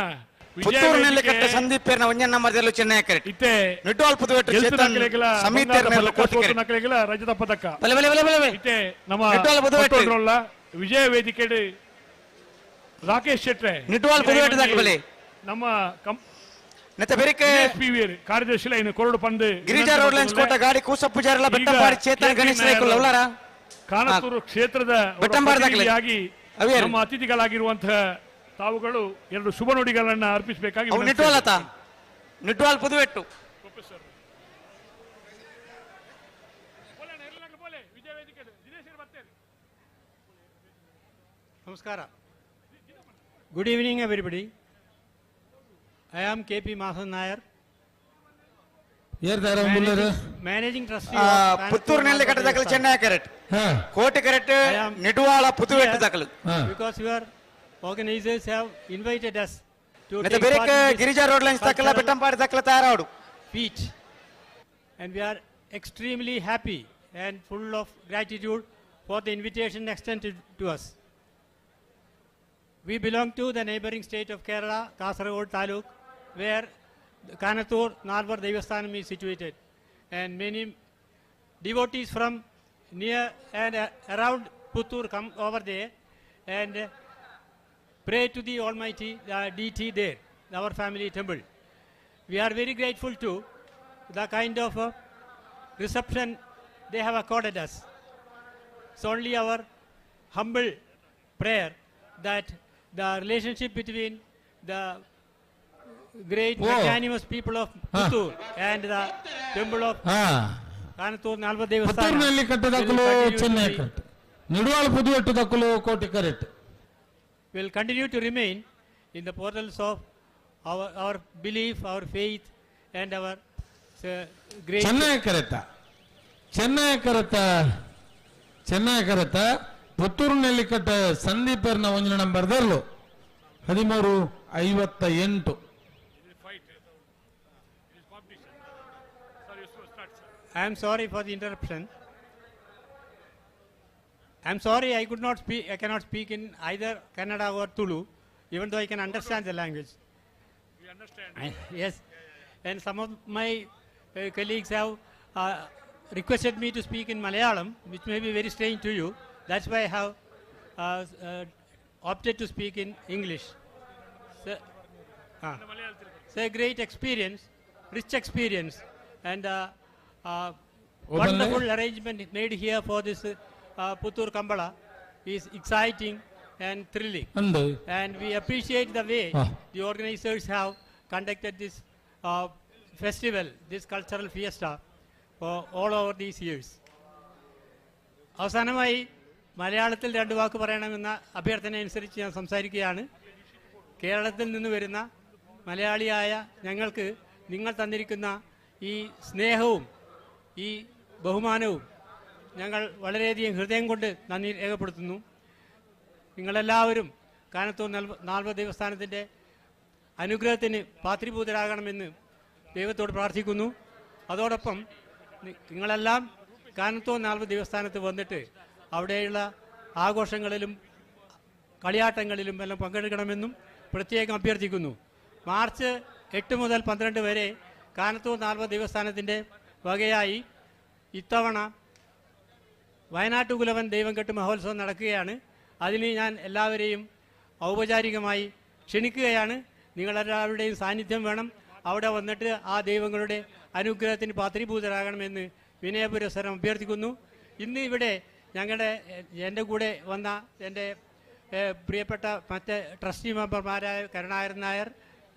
ಪುತ್ತೂರು ನೆಲ್ಲಿಕಟ್ಟೆ ಸಂದೀಪ್ ಪೇರ್ನ ಒಂಜನ್ ನಂಬರ್ ದೆಲ್ಲು ಚೆನ್ನೈ ಕರೆಟ್ ಇತ್ತೆ ನಿಟ್ಟುವಾಲ್ ಪುದುವೆಟ್ಟು ಚೇತನ್ ಸಮೀತ್ ಪೇರ್ನ ಕೋಟಿ ಕರೆಟ್ ನಕಲೆಗಳ ರಜತ ಪದಕ ಬಲೆ ಬಲೆ ಬಲೆ ಬಲೆ ಇತ್ತೆ ನಮ್ಮ ನಿಟ್ಟುವಾಲ್ ಪುದುವೆಟ್ಟು. ಪಟ್ಟೋಡ್ರೊಲ್ಲ ವಿಜಯ ವೇದಿಕೆ ರಾಕೇಶ್ ಶೆಟ್ರೆ ನಿಟ್ಟುವಾಲ್ ಪುದುವೆಟ್ಟು ದಾಕ ಬಲೆ ನಮ್ಮ ನೆತ್ತ ಬೆರಿಕೆ ಕಾರ್ಯದರ್ಶಿ ಇನ್ನು ಕೊರಡು ಪಂದು ಗಿರಿಜಾ ರೋಡ್ ಲೈನ್ಸ್ ಕೋಟ ಗಾಡಿ ಕೂಸ ಪೂಜಾರಿಲ ಬೆಟ್ಟಂಬಾಡಿ ಚೇತನ್ ಗಣೇಶ್ ರೈಕುಲ್ ಅವಲಾರ ಕಾನತೂರು ಕ್ಷೇತ್ರದ ಅವರ ಬೆಟ್ಟಂಬಾಡಿ ದಾಖಲೆ. ಪ್ರತಿನಿಧಿಯಾಗಿ ಅವೇರು. ನಮ್ಮ ಅತಿಥಿಗಳಾಗಿರುವಂತಹ ತಾವುಗಳು ಎರಡು ಶುಭ ನುಡಿಗಳನ್ನ ಅರ್ಪಿಸಬೇಕಾಗಿ ಅವು ನಿಟ್ಟುವಾಲ್ ಆತ ನಿಟ್ಟುವಾಲ್ ಪುದುವೆಟ್ಟು ನಮಸ್ಕಾರ. Good evening everybody. I am K P Masan Nair, managing trustee. Puttur Nellikatte ದಾಖಲೆ ಚೆನ್ನೈ ಕರೆಟ್ ಕೋಟಿ ಕರೆಟ್ ನಿಡುವಾಳ ಪುದುವೆಟ್ಟು ದಾಖಲು because your organisers have invited us to ನೆತ್ತ ಬೆರಿಕೆ ಗಿರಿಜಾ ರೋಡ್ ಲೈನ್ಸ್ ದಾಖಲ ಬೆಟ್ಟಂಪಾಡಿ ದಾಖಲೆ ತಯಾರಾಡು feat, and we are extremely happy and full of gratitude for the invitation extended to us. We belong to the neighboring state of Kerala, Kasaragod Taluk, where Kanathur Nalvar Devasthanam is situated, and many devotees from near and around Puttur come over there and pray to the Almighty deity there, our family temple. We are very grateful to the kind of reception they have accorded us. It's only our humble prayer that the relationship between the great Oh. magnanimous people of Puttur and the temple of Kanathur Nalvar Devasthana Puttur Nellikatte will ದಾಖಲು continue to Chennai be- correct Niduval Puduvettu ದಾಖಲು ಕೋಟಿ correct will continue to remain in the portals of our belief, our faith, and our great. Chennai ಕರೆತ Chennai ಕರೆತ Chennai ಕರೆತ Puttur Nellikatte ಸಂದೀಪರ್ನ ಒಂದು number ದರ್ಲು 13:58. I am sorry for the interruption. I am sorry I could not speak, I cannot speak in either Kannada or Tulu, even though I can understand the language. We understand. Yes, and some of my colleagues have requested me to speak in Malayalam, which may be very strange to you. That's why I have opted to speak in English. So, it's a great experience, rich experience, and wonderful arrangement made here for this Puttur Kambala is exciting and thrilling. ಅಂದು. And we appreciate the way the organizers have conducted this festival, this cultural fiesta for all over these years. അവസാനമായി മലയാളത്തിൽ രണ്ട് വാക്ക് പറയണമെന്ന അഭ്യർത്ഥന അനുസരിച്ച് ഞാൻ സംസാരിക്കുകയാണ്. കേരളത്തിൽ നിന്ന് വരുന്ന മലയാളിയായ ഞങ്ങൾക്ക് നിങ്ങൾ തന്നിരിക്കുന്ന ഈ സ്നേഹവും ഈ ബഹുമാനവും ഞങ്ങൾ വളരെയധികം ഹൃദയം കൊണ്ട് നന്ദി രേഖപ്പെടുത്തുന്നു. നിങ്ങളെല്ലാവരും കാനത്തൂർ നാൽവ ദേവസ്ഥാനത്തിൻ്റെ അനുഗ്രഹത്തിന് പാത്രീഭൂതരാകണമെന്ന് ദൈവത്തോട് പ്രാർത്ഥിക്കുന്നു. അതോടൊപ്പം നിങ്ങളെല്ലാം കാനത്തൂർ നാൽവ ദേവസ്ഥാനത്ത് വന്നിട്ട് അവിടെയുള്ള ആഘോഷങ്ങളിലും കളിയാട്ടങ്ങളിലും എല്ലാം പങ്കെടുക്കണമെന്നും പ്രത്യേകം അഭ്യർത്ഥിക്കുന്നു. മാർച്ച് 8 മുതൽ 12 വരെ കാനത്തൂർ നാൽവ ദേവസ്ഥാനത്തിൻ്റെ വകയായി ഇത്തവണ വയനാട്ടുകുലവൻ ദൈവംകെട്ട് മഹോത്സവം നടക്കുകയാണ്. അതിന് ഞാൻ എല്ലാവരെയും ഔപചാരികമായി ക്ഷണിക്കുകയാണ്. നിങ്ങളെല്ലാവരുടെയും സാന്നിധ്യം വേണം. അവിടെ വന്നിട്ട് ആ ദൈവങ്ങളുടെ അനുഗ്രഹത്തിന് പാത്രീഭൂതരാകണമെന്ന് വിനയപുരസ്സരം അഭ്യർത്ഥിക്കുന്നു. ഇന്ന് ഇവിടെ ഞങ്ങളുടെ എൻ്റെ കൂടെ വന്ന എൻ്റെ പ്രിയപ്പെട്ട മറ്റ് ട്രസ്റ്റി മെമ്പർമാരായ കരുണാകരൻ നായർ,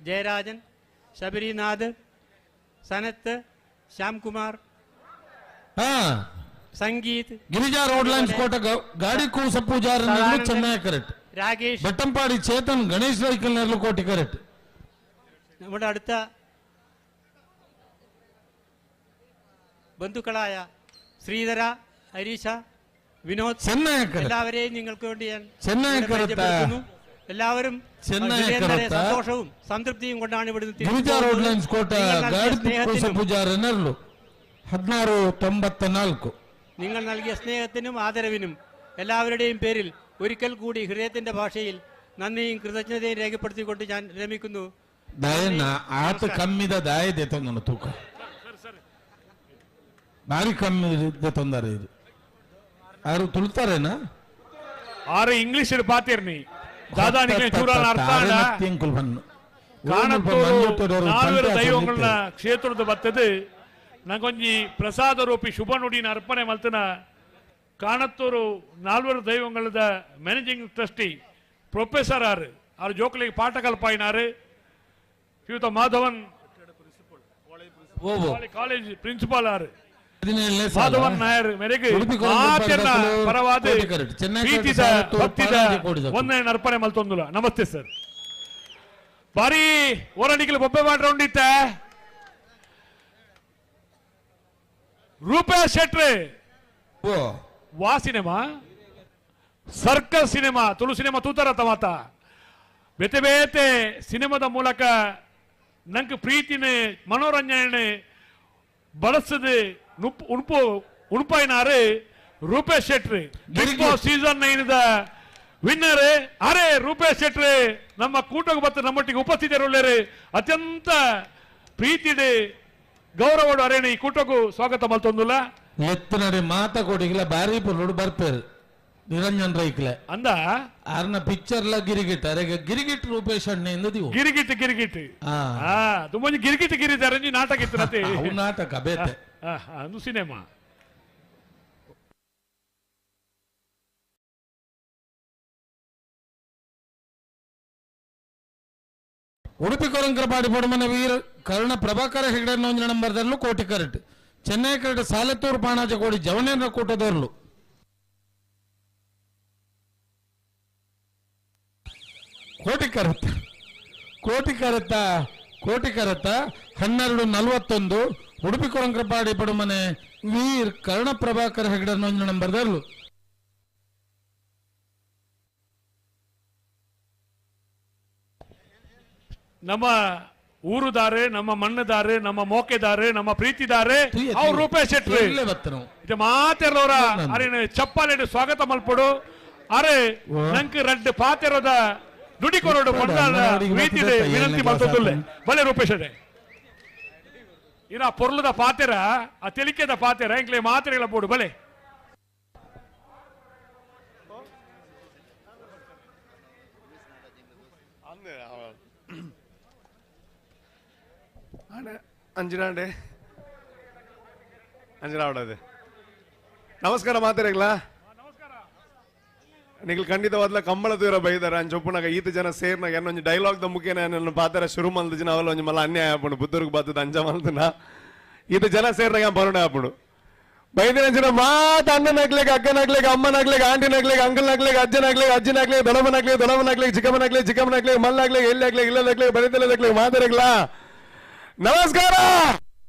ജയരാജൻ, ശബരിനാഥ്, സനത്ത്, ശ്യാംകുമാർ, സംഗീത്, ಗಿರಿಜಾ ರೋಡ್ ಲೈನ್ಸ್ ಕೋಟ ಗಾಡಿ ಕೂಸ ಪೂಜಾರಿ ಸದಾನಂದನ್, ಚೆನ್ನೈ ಕರೆಕ್ಟ್, രാകേഷ്, ಬೆಟ್ಟಂಪಾಡಿ ಚೇತನ್, ಗಣೇಶ್ ರೈಕಲ್ ನೆರಳು ಕೋಟಿ ಕರೆಕ್ಟ್. നമ്മുടെ അടുത്ത ബന്ധുക്കളായ ശ്രീധര, ഹരീഷ, വിനോദ്, ചെന്നൈ കരത്ത്. എല്ലാവരെയും നിങ്ങൾക്ക് വേണ്ടി ഞാൻ ചെന്നൈ ഇവിടെ കരത്ത്. പരിചയപ്പെടുത്തുന്നു. എല്ലാവരും സന്തോഷവും സംതൃപ്തിയും കൊണ്ടാണ് ഇവിടുന്ന് ಗಿರಿಜಾ ರೋಡ್ ಲೈನ್ಸ್ ಕೋಟ ಗಾಡಿ ಪೂಜಾರನರ್ಲು 1694. നിങ്ങൾ നൽകിയ സ്നേഹത്തിനും ആദരവിനും എല്ലാവരുടെയും പേരിൽ ഒരിക്കൽ കൂടി ഹൃദയത്തിന്റെ ഭാഷയിൽ നന്ദിയും കൃതജ്ഞതയും രേഖപ്പെടുത്തിക്കൊണ്ട് ഞാൻ രമിക്കുന്നു. ದಯನ ಆತ ಕಮ್ಮಿದ ದಾಯದೆ ತಂದನು ತೂಕ ಭಾರಿ ಕಮ್ಮಿ ತೊಂದರೆ ಇದು ಯಾರು ತುಳ್ತಾರೇನಾ? ಆರು ಇಂಗ್ಲಿಷ್ ಪಾತಿರ್ನಿ ದಾದಾ ದೈವಗಳ ಕ್ಷೇತ್ರದ ಬತ್ತದು ನಂಗೊಂಜಿ ಪ್ರಸಾದ ರೂಪಿ ಶುಭ ನುಡಿನ ಅರ್ಪಣೆ ಮಲ್ತನ ಕಾಣತ್ತೂರು ನಾಲ್ವರು ದೈವಗಳದ managing trustee professor ಆರು ಆರು ಜೋಕಲಿಗೆ ಪಾಠ ಕಲ್ಪಾಯಿನಾರು ಶ್ರೀಯುತ ಮಾಧವನ್ ಕಾಲೇಜ್ ಪ್ರಿನ್ಸಿಪಾಲ್ ಆರು ಮಾಧವನ್ ನಾಯರ್ ಮೇರೆಗೆ ಪರವಾದ ಪ್ರೀತಿದ ಭಕ್ತಿದ ಒಂದನೇ ಅರ್ಪಣೆ ಮಲ್ತೊಂದುಲ. ನಮಸ್ತೆ ಸರ್. ಬಾರಿ ಓರಾಡಿಗೆ ಬೊಬ್ಬೆ ಮಾಡಿ ರೌಂಡ್ ಇತ್ತ ರೂಪೇಶ್ ಶೆಟ್ರೆ ವಾ cinema circus cinema Tulu cinema ತೂತರ ತಮಾತ ಬೇತೆ ಬೇತೆ ಸಿನಿಮಾದ ಮೂಲಕ ನಂಗೆ ಪ್ರೀತಿನೇ ಮನೋರಂಜನೆ ಬಳಸದೆ ಉಣುಪು ಉಣುಪಾಯಿನಾರು Rupesh Shetty Bigg Boss season 9 the winner. ಅರೆ ರೂಪೇಶ್ ಶೆಟ್ರಿ ನಮ್ಮ ಕೂಟಕ್ಕೆ ಮತ್ತು ನಮ್ಮೊಟ್ಟಿಗೆ ಉಪಸ್ಥಿತರುಳ್ಳರು ಅತ್ಯಂತ ಪ್ರೀತಿಡೆ ಗೌರವಡು ಅರೇಣ ಈ ಕೂಟಕ್ಕೂ ಸ್ವಾಗತ ಮಲ್ತೊಂದುಲ್ಲ. ಎತ್ತನಡೆ ಮಾತ ಕೊಡಿಗಿಲ್ಲ ಬಾರಿ ಪುಲ್ಲೋಡು ಬರ್ಪೇರು ನಿರಂಜನ್ ರೈಕ್ಲೆ ಅಂದ ಆರ್ನ ಪಿಕ್ಚರ್ ಲ ಗಿರಿಗಿಟ್ ಅರೆ ಗಿರಿಗಿಟ್ ರೂಪೇಶ್ ಅಣ್ಣೆ ಎಂದು ಗಿರಿಗಿಟ್ ಗಿರಿಗಿಟ್ ತುಂಬ ಗಿರಿಗಿಟ್ ಗಿರಿದಾರೆ ನಾಟಕ ಇತ್ತು ನಾಟಕ ಬೇತೆ ಅದು ಸಿನಿಮಾ. ಉಡುಪಿ ಕೊರಂಕರಪಾಡಿ ಪೊಡಮನ ವೀರ ಕರ್ಣ ಪ್ರಭಾಕರ ಹೆಗಡೆ ಒಂಜಿ ನಂಬರ್ದಲ್ಲೂ ಕೋಟಿ ಕರೆಟ್ ಚೆನ್ನೈ ಕರೆಟ್ ಸಾಲತ್ತೂರು ಪಾಣಾಜ ಕೋಡಿ ಜವನೇಂದ್ರ ಕೂಟದೋರ್ಲು. ಕೋಟಿ ಕರೆತ ಕೋಟಿ ಕರೆತ ಕೋಟಿ ಕರೆತ 1241 ಉಡುಪಿ ಕೊರಂಕರಪಾಡಿ ಪಡುಮನೆ ವೀರ್ ಕರ್ಣ ಪ್ರಭಾಕರ ಹೆಗಡೆ ಒಂಜಿ ನಂಬರ್ದಲ್ಲೂ. ನಮ್ಮ ಊರುದಾರೆ ನಮ್ಮ ಮಣ್ಣುದಾರೆ ನಮ್ಮ ಮೋಕೆದಾರೆ ನಮ್ಮ ಪ್ರೀತಿದಾರೆ ಅವ್ರು ರೂಪೇಶ್ ಶೆಟ್ಟಿ ಮಾತೆರೋರ ಅರೆ ಚಪ್ಪಾಲೆ ಸ್ವಾಗತ ಮಲ್ಪಡು ಅರೆ ನಂಕ್ ರಡ್ಡು ಪಾತೆರೋದ ದುಡಿ ಕೊರಡು ಪಂಡಾದ ಪ್ರೀತಿದೆ ವಿನಂತಿ ಮಲ್ತೊಂದುಲ್ಲೆ ಬಲೆ ರೂಪೇಶ್ ಶೆಟ್ಟಿ ಇರ ಪೊರ್ಲದ ಪಾತೆರ ಆ ತೆಲಿಕೆದ ಪಾತೆರ ಎಂಕ್ಲೆ ಮಾತೆರೆಗಳ ಬೋಡು ಬಲೆ. ಅಂಜನಾಂಡೆ ಅಂಜನಾ ಅವಡದು ನಮಸ್ಕಾರ ಮಾತಾಡೀங்களಾ ನೀವು ಖಂಡಿತವಾದ್ಲ ಕಂಬಳ ದೂರ ಬೈದಾರ ಅಂಚೊಪ್ಪುನಾಗ ಈತ ಜನ ಸೇರ್ನಾಗ ಏನೊಂಜಿ ಡೈಲಾಗ್ the ಮುಖೇನ ನನ್ನ ಪಾತ್ರ ಶುರು ಮಲ್ದ ಜನ ಅವಲ ಒಂಜಿ ಮಲ್ಲ ಅನ್ಯಾಯ ಆಪುಂಡು ಬುದ್ಧರಿಗೆ ಬಾತದ ಅಂಜ ಮಲ್ದನ ಈತ ಜನ ಸೇರ್ನಾಗ ಬರೋಣ ಆಪುಂಡು ಬೈದಿನ ಜನ ಮಾತ ಅಣ್ಣನಾಗ್ಲಿಕ್ಕೆ ಅಕ್ಕನಾಗ್ಲಿಕ್ಕೆ ಅಮ್ಮನಾಗ್ಲಿಕ್ಕೆ ಆಂಟಿನಾಗ್ಲಿಕ್ಕೆ ಅಂಕಲ್ನಾಗ್ಲಿಕ್ಕೆ ಅಜ್ಜನಾಗ್ಲಿಕ್ಕೆ ಅಜ್ಜಿನಾಗ್ಲಿಕ್ಕೆ ದೊಡಮನಾಗ್ಲಿಕ್ಕೆ ದೊಡಮನಾಗ್ಲಿಕ್ಕೆ ಚಿಕ್ಕಮ್ಮನಾಗ್ಲಿಕ್ಕೆ ಚಿಕ್ಕಮ್ಮನಾಗ್ಲಿಕ್ಕೆ ಮಲ್ಲಾಗ್ಲಿಕ್ಕೆ ಎಲ್ಲಿ ಇಲ್ಲದಾಗ್ಲಿಕ್ಕೆ ಬರಿತಲದಾಗ್ಲಿಕ್ಕೆ ಮಾತಾಡಗ್ಲಾ ನಮಸ್ಕಾರ.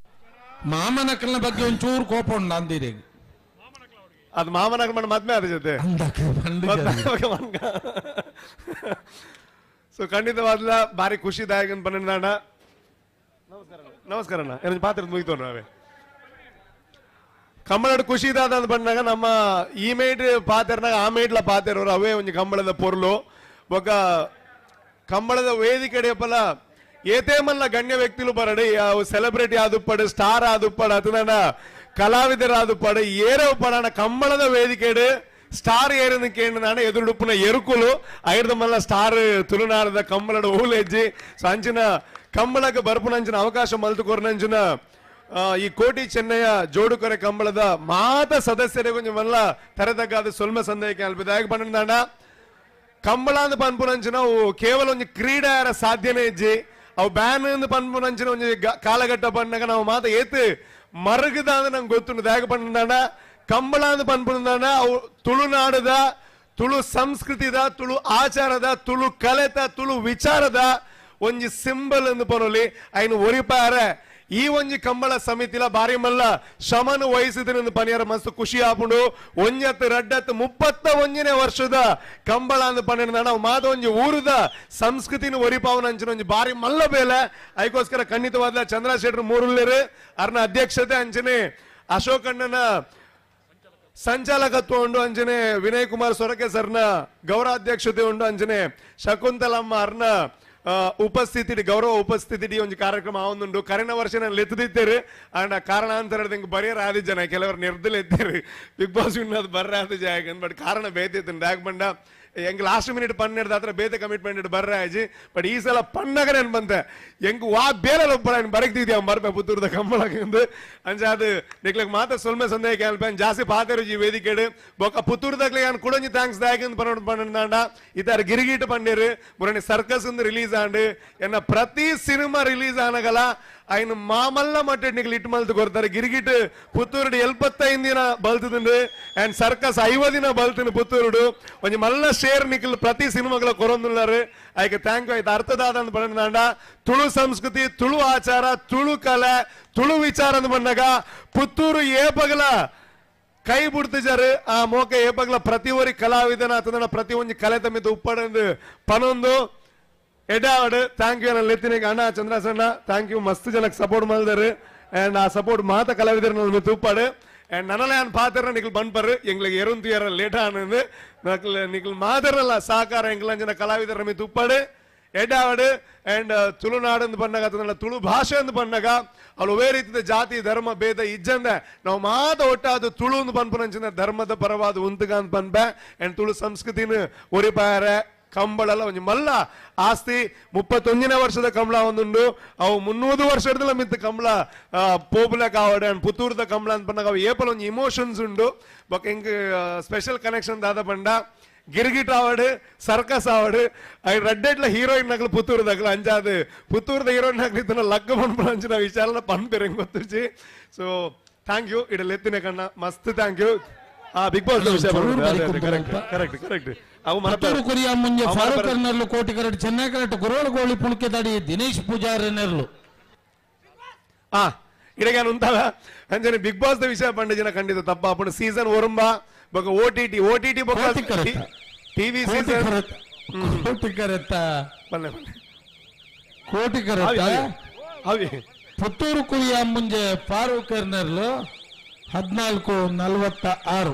ಮಾಮನಕಲ್ನ ಬಗ್ಗೆ ಒಂಚೂರು ಕೋಪ ಉಂಟು ಅಂದಿರಿ ಅದು ಮಾಮನಕಲ್ ಮಾಡಿ ಮದ್ಮೆ ಅದ್ರ ಜೊತೆ ಸೊ ಖಂಡಿತವಾದ್ಲ ಭಾರಿ ಖುಷಿದಾಯಕ ಅಂತ ಬಂದ ನಮಸ್ಕಾರ ನಮಸ್ಕಾರ ಅಣ್ಣ ಏನೊಂದು ಪಾತ್ರದ ಮುಗಿತು ನಾವೇ ಕಂಬಳಡ್ ಖುಷಿ ಇದಾದ ಅಂತ ಬಂದಾಗ ನಮ್ಮ ಈ ಮೇಡ್ ಪಾತೆರ್ನಾಗ ಆ ಮೇಡ್ಲ ಪಾತೆರೋರು ಅವೇ ಒಂಜಿ ಕಂಬಳದ ಪೊರ್ಲು ಒಕ್ಕ ಕಂಬಳದ ವೇದಿಕೆ ಪಲ ಏತೇ ಮಲ್ಲ ಗಣ್ಯ ವ್ಯಕ್ತಿಲು ಬರಡಿ ಸೆಲೆಬ್ರಿಟಿ ಆದುಪ್ಪಡು ಸ್ಟಾರ್ ಆದುಪ್ಪಡು ಅತನ ಕಲಾವಿದರಾದುಪ್ಪಡು ಏರೋ ಪಡಣ ಕಂಬಳದ ವೇದಿಕೆಡು ಸ್ಟಾರ್ ಏರಿನ ಕೇಂದ್ರ ಎದುರುಡುಪ್ಪುನ ಎರುಕುಲು ಐರ್ದ ಮಲ್ಲ ಸ್ಟಾರ್ ತುಳುನಾಡದ ಕಂಬಳದ ಓಲೆಜ್ಜಿ ಸೊ ಅಂಚಿನ ಕಂಬಳಕ್ಕೆ ಬರ್ಪುನಂಚಿನ ಅವಕಾಶ ಮಲ್ತುಕೊರ್ನಂಚಿನ ಈ ಕೋಟಿ ಚೆನ್ನಯ್ಯ ಜೋಡುಕೊರೆ ಕಂಬಳದ ಮಾತ ಸದಸ್ಯರಿಗೆ ಕೊಂಚ ಮಲ್ಲ ತರತಕ್ಕಾದ ಸೊಲ್ಮೆ ಸಂದೇಹಕ್ಕೆ ಅಲ್ಪಿದ ಪಂಡ ಕಂಬಳ ಅಂದ್ ಪನ್ಪುನಂಚಿನ ಅವು ಕೇವಲ ಒಂಜಿ ಕ್ರೀಡೆ ಸಾಧ್ಯನೇ ಇಜ್ಜಿ ಅವು ಬ್ಯಾನ್ ಅಂದ್ ಪನ್ಪುನಂಚಿನ ಒಂಜಿ ಕಾಲಘಟ್ಟ ಪನ್ನಾಗ ನಾವು ಮಾತ ಏತ್ ಮರುಗುದ ಅಂದ್ ನಂಗೆ ಗೊತ್ತುಂಡು ದಾಯಕ ಪಂಡ ಕಂಬಳ ಅಂದ್ ಪನ್ಪುನಂದಾಂಡ ಅವು ತುಳುನಾಡದ ತುಳು ಸಂಸ್ಕೃತಿದ ತುಳು ಆಚಾರದ ತುಳು ಕಲೆತ ತುಳು ವಿಚಾರದ ಒಂಜಿ ಸಿಂಬಲ್ ಅಂದ್ ಪನೊಲಿ ಐನು ಒರಿಪಾರ ಈ ಒಂಜಿ ಕಂಬಳ ಸಮಿತಿಲ ಬಾರಿ ಮಲ್ಲ ಶ್ರಮನು ವಹಿಸಿದ್ರೆ ಪನಿಯರ ಮಸ್ತ್ ಖುಷಿ ಆಪುಂಡು. ಒಂಜತ್ತು ರಡ್ಡತ್ತು 31ನೇ ವರ್ಷದ ಕಂಬಳ ಅಂದ್ ಪನ್ನಿನ ನಾವು ಮಾತ ಒಂಜಿ ಊರುದ ಸಂಸ್ಕೃತಿನ ಒರಿಪಾವನ ಅಂಚಿನ ಒಂಜಿ ಬಾರಿ ಮಲ್ಲ ಬೇಲೆ. ಅದಕ್ಕೋಸ್ಕರ ಖಂಡಿತವಾದ ಚಂದ್ರ ಶೆಟ್ರು ಮೂರುಲ್ಲೇರು ಅರ್ನ ಅಧ್ಯಕ್ಷತೆ ಅಂಚನೆ ಅಶೋಕಣ್ಣನ ಸಂಚಾಲಕತ್ವ ಉಂಡು, ಅಂಚನೆ ವಿನಯ್ ಕುಮಾರ್ ಸೊರಕೆ ಸರ್ನ ಗೌರವಾಧ್ಯಕ್ಷತೆ ಉಂಡು, ಅಂಚನೆ ಶಕುಂತಲಮ್ಮ ಅರ್ನ ಉಪಸ್ಥಿತಿ ಗೌರವ ಉಪಸ್ಥಿತಿ ಒಂಜಿ ಕಾರ್ಯಕ್ರಮ ಆವೊಂದುಂಡು. ಕರಿನ ವರ್ಷ ನಾನು ಲೆತ್ತದಿತ್ತೇರು ಅಂಡ ಕಾರಣಾಂತರ ಬರಿಯರ್ ಆದಿ ಜನ ಕೆಲವರು ನಿರ್ದಲು ಎತ್ತೇರು ಬಿಗ್ ಬಾಸ್ ವಿನ್ ಅದು ಬರ್ರೆ ಆದ ಜಾಗ, ಬಟ್ ಕಾರಣ ಬೇತಿತ್ತು ಯಾಕೆ ಬಂಡ ಎಂಗ್ ಲಾಸ್ಟ್ ಮಿನಿಟ್ ಪನ್ನೆಡ್ದು ಆತರ ಬೇತೆ ಕಮಿಟ್ಮೆಂಟ್ ಬರ್ರೆ ಆಜಿ. ಬಟ್ ಈ ಸಲ ಪಣ್ಣಗ ನಾನು ಬಂತೆ ಎಂಗ್ ವಾ ಬೇರೆ ಒಬ್ಬ ಬರಕ್ತಿದ್ಯಾ ಬರ್ಪೆ ಪುತ್ತೂರ್ದ ಕಂಬಳಕ್ಕೆ ಅಂಚ ಅದು ನಿಕ್ಲಕ್ ಮಾತ್ರ ಸೊಲ್ಮೆ ಸಂದೇಹ ಕೇಳ್ಪೆ ಜಾಸ್ತಿ ಪಾತೆರು ಈ ವೇದಿಕೆಡು ಬೊಕ್ಕ ಪುತ್ತೂರ್ದಾಗ್ಲೆ ನಾನು ಕುಡೊಂಜಿ thanks ದಾಯಕ ಪನ್ನೊಂದಾಂಡ ಇತಾರ ಗಿರಿಗೀಟ ಪಣ್ಣೇರು ಮುರಣಿ ಸರ್ಕಸ್ ರಿಲೀಸ್ ಆಂಡ್ ಎನ್ನ ಪ್ರತಿ ಸಿನಿಮಾ ರಿಲೀಸ್ ಆನಗಲ ఆయన మామల్ల మట్టెడ్ నీకు లిట్ మల్తు కొడతారు. గిరిగిట్ పుత్తూరుడు 75 ದಿನ ಬಲ್ತುಂಡು అండ్ సర్కస్ 50 ದಿನ ಬಲ್ತುಂಡು ಪುತ್ತೂರುಡು ಒಂಜಿ ಮಲ್ಲ ಶೇರ್ ನಿಕ್ಲು ಪ್ರತಿ ಸಿನಿಮಾಗಳ ಕೊರೊಂದುಲ್ಲಾರು. ಐಕೆ thank you. ಐತ ಅರ್ಥದಾದ ಅಂತ ಪಂಡ ತುಳು ಸಂಸ್ಕೃತಿ, ತುಳು ಆಚಾರ, ತುಳು ಕಲೆ, ತುಳು ವಿಚಾರ ಅಂತ ಬಂದಾಗ ಪುತ್ತೂರು ಏಪಗಲ ಕೈ ಬಿಡ್ತಿಜಾರು. ಆ ಮೋಕ ಏಪಗಲ ಪ್ರತಿ ಒರಿ ಕಲಾವಿದನ ಅಥವಾ ಪ್ರತಿ ಒಂಜಿ ಕಲೆ ತಮ್ಮಿದ್ದು ಉಪ್ಪಡಂದು ಪನೊಂದು ಎಡಾವಡ್. Thank you ನನ್ನ ಎತ್ತಿನ ಅಣ್ಣ ಚಂದ್ರಸಣ್ಣ, thank you. ಮಸ್ತ್ ಜನಕ್ಕೆ ಸಪೋರ್ಟ್ ಮಾಡಿದಾರೆ ಅಂಡ್ ಆ ಸಪೋರ್ಟ್ ಮಾತ ಕಲಾವಿದರು ನನ್ನ ತೂಪಾಡು ಅಂಡ್ ನನ್ನಲ್ಲ ನಾನು ಪಾತ್ರ ನಿಕ್ಲು ಬಂದ್ಪರು ಎಂಗ್ಲಿಗೆ ಎರುಂತಿಯರ ಲೇಟ್ ಆನಂದು ನಕ್ಲು ನಿಕ್ಲು ಮಾತಾರಲ್ಲ ಸಹಕಾರ ಎಂಗ್ಲ ಜನ ಕಲಾವಿದರ ನಮಗೆ ತುಪ್ಪಾಡು ಎಡಾವಡು. ಅಂಡ್ ತುಳುನಾಡು ಅಂತ ಬಂದಾಗ ಅಥವಾ ತುಳು ಭಾಷೆ ಅಂತ ಬಂದಾಗ ಅಲ್ಲಿ ಒವೇ ರೀತಿಯ ಜಾತಿ ಧರ್ಮ ಭೇದ ಇಜ್ಜಂದೆ ನಾವು ಮಾತ ಒಟ್ಟಾದ ತುಳು ಅಂತ ಪನ್ಪುನಂಚಿನ ಧರ್ಮದ ಪರವಾದ ಉಂತುಗ ಅಂತ ಪನ್ಪೆ ಅಂಡ್ ತುಳು ಸಂಸ್ಕೃತಿನ ಒರಿಪಾರೆ ಕಂಬಳಲ್ಲ ಒಂಜಿ ಮಲ್ಲ ಆಸ್ತಿ. 31ನೇ ವರ್ಷದ ಕಂಬಳ ಒಂದುಂಡು, ಅವು 300 ವರ್ಷದ ಮಿತ್ತ ಕಂಬಳ ಪೋಪುಲ ಕಾವಡೆ ಅಂಡ್ ಪುತ್ತೂರ್ದ ಕಂಬಳ ಅಂತ ಬಂದಾಗ ಅವು ಏಪಲ ಒಂಜಿ ಇಮೋಷನ್ಸ್ ಉಂಡು. ಬೊಕ್ಕ ಇಂಕ್ ಸ್ಪೆಷಲ್ ಕನೆಕ್ಷನ್ ದಾದ ಪಂಡ ಗಿರ್ಗಿಟ್ ಆವಡು, ಸರ್ಕಸ್ ಆವಡು, I ರಡ್ಡೆಟ್ಲ ಹೀರೋಯಿನ್ ನಕಲು ಪುತ್ತೂರ್ದಾಗಲು ಅಂಜಾದು ಪುತ್ತೂರ್ದ ಹೀರೋಯಿನ್ ನಕಲು ಇತ್ತನ ಲಗ್ಗ ಪನ್ಪುನ ಅಂಚಿನ ವಿಚಾರನ ಪನ್ಪೆರ್ ಎಂಕ್ ಗೊತ್ತುಜಿ. ಸೊ thank you ಇಡಲ್ ಎತ್ತಿನ ಕಣ್ಣ ಮಸ್ತ್ thank you. ಆ ಬಿಗ್ ಬಾಸ್ ವಿಷಯ ಕರೆಕ್ಟ್ ಕರೆಕ್ಟ್ ಕರೆಕ್ಟ್. ಪುತ್ತೂರು ಕುರಿಯ ಮುಂಜೆ ಫಾರೂಕ್ ನೆರ್ಲು ಕೋಟಿ ಕರೆಟ್ ಚೆನ್ನೈ ಕರೆಟ್ ಗುರೋಳು ಗೋಳಿ ಪುಣಕೆದಾಡಿ ದಿನೇಶ್ ಪೂಜಾರಿ ನೆರ್ಲು. ಆ ಇಡಗಾನ ಉಂತಾವ ಅಂಜನೆ ಬಿಗ್ ಬಾಸ್ the ವಿಷಯ ಪಂಡ ಜನ ಖಂಡಿತ ತಪ್ಪ ಅಪ್ಪಣ ಸೀಸನ್ ಒರಂಬ ಬೊಕ ಓಟಿಟಿ ಓಟಿಟಿ ಬೊಕ ಟಿವಿ ಸೀಸನ್ ಕೋಟಿ ಕರೆತ ಬನ್ನೆ ಬನ್ನೆ ಕೋಟಿ ಕರೆತ ಅವಿ ಪುತ್ತೂರು ಕುರಿಯ ಮುಂಜೆ ಫಾರೂಕ್ ನೆರ್ಲು 14:46.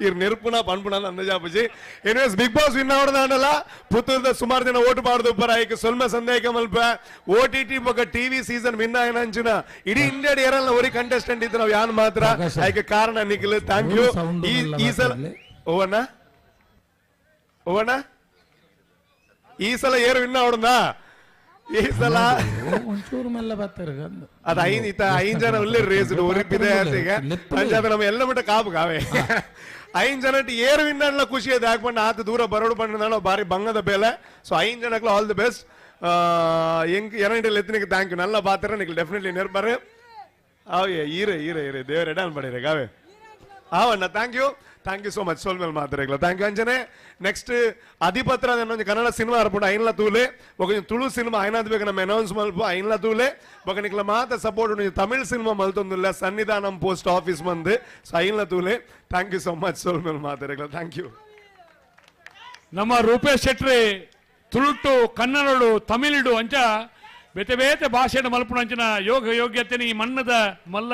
ಇರ್ ನೆರುಪುನ ಪನ್ಪುನ ಅಂದಾಜಾಪುಜಿ. ಎನಿವೇಸ್ ಬಿಗ್ ಬಾಸ್ ವಿನ್ ಆವಡದಾಂಡಲ ಪುತ್ತೂರ್ದ ಸುಮಾರು ಜನ ಓಟು ಪಾಡ್ದು ಉಪ್ಪರ ಐಕ್ ಸೊಲ್ಮೆ ಸಂದೇಹ ಮಲ್ಪ ಓಟಿಟಿ ಬೊಕ ಟಿವಿ ಸೀಸನ್ ವಿನ್ ಆಯನ ಅಂಚಿನ ಇಡೀ ಇಂಡಿಯಾ ಏರಲ್ನ ಒರಿ ಕಂಟೆಸ್ಟೆಂಟ್ ಇತ್ತು ನಾವು ಯಾನ್ ಮಾತ್ರ ಐಕ್ ಕಾರಣ ನಿಖಿಲ್. Thank you. ಈ ಸಲ ಓವಣ್ಣ ಓವಣ್ಣ ಈ ಸಲ ಏರು ವಿನ್ ಆವಡದ ಈ ಸಲ ಒಂಚೂರು ಮೆಲ್ಲ ಬರ್ತಾರೆ ಅದು ಐನ್ ಇತ್ತ ಐನ್ ಜನ ಉಳ್ಳಿ ರೇಸ್ ಒರಿಪಿದೆ ಈಗ ಅಂಚಾದ ನಮ್ಮ ಎಲ್ಲ ಮಟ್ಟ ಕಾಪು ಕಾವೆ ಐನ್ ಜನ ಏರು ವಿನ್ನಲ್ಲ ಖುಷಿ ಇದೆ ಯಾಕೆ ಬಣ್ಣ ಆತ ದೂರ ಬರೋಡು ಬಣ್ಣ ಬಾರಿ ಬಂಗದ ಬೇಲೆ. ಸೊ ಐನ್ ಜನಕ್ಲು ಆಲ್ the best. ಎಂಕ್ ಎರಡೆಲ್ಲ ಎತ್ತಿನಿಗೆ thank you. ನಲ್ಲ ಪಾತ್ರ ನಿಕ್ಲು ಡೆಫಿನೆಟ್ಲಿ ನೆರ್ಬಾರೆ. ಅವೇ ಈರೆ ಈರೆ ಈರೆ ದೇವರ ಎಡಾನ್ ಪಡೀರೆ ಕಾವೆ ಆವಣ್ಣ. Thank you thank you so much. ಸೋಲ್ ಮೇಲೆ ಮಾತಾಡಲ್ಲ thank you ಅಂಜನೆ. ನೆಕ್ಸ್ಟ್ ಅಧಿಪತ್ರ ಒಂಜಿ ಕನ್ನಡ ಸಿನಿಮಾ ಅರ್ಪುಂಡು ಐನ್ಲ ತೂಲೆ ಬೊಕ ತುಳು ಸಿನಿಮಾ ಐನಾದ್ ಬೇಕು ನಮ್ಮ ಅನೌನ್ಸ್ ಮಲ್ಪ ಐನ್ಲ ತೂಲೆ ಬೊಕ ನಿಕ್ಲ ಮಾತ ಸಪೋರ್ಟ್ ಉಂಡು ತಮಿಳ್ ಸಿನಿಮಾ ಮಲ್ತೊಂದುಲ್ಲ ಸನ್ನಿಧಾನಂ ಪೋಸ್ಟ್ ಆಫೀಸ್ ಮಂದು. ಸೊ ಐನ್ಲ ತೂಲೆ thank you so much. ಸೋಲ್ ಮೇಲೆ ಮಾತಾಡಲ್ಲ thank you. ನಮ್ಮ ರೂಪೇಶ್ ಶೆಟ್ರಿ ತುಳುಟು ಕನ್ನಡಡು ತಮಿಳುಡು ಅಂಚ ಬೇತೆ ಬೇತೆ ಭಾಷೆಯನ್ನು ಮಲ್ಪುನ ಅಂಚಿನ ಯೋಗ ಯೋಗ್ಯತೆ ಈ ಮಣ್ಣದ ಮಲ್ಲ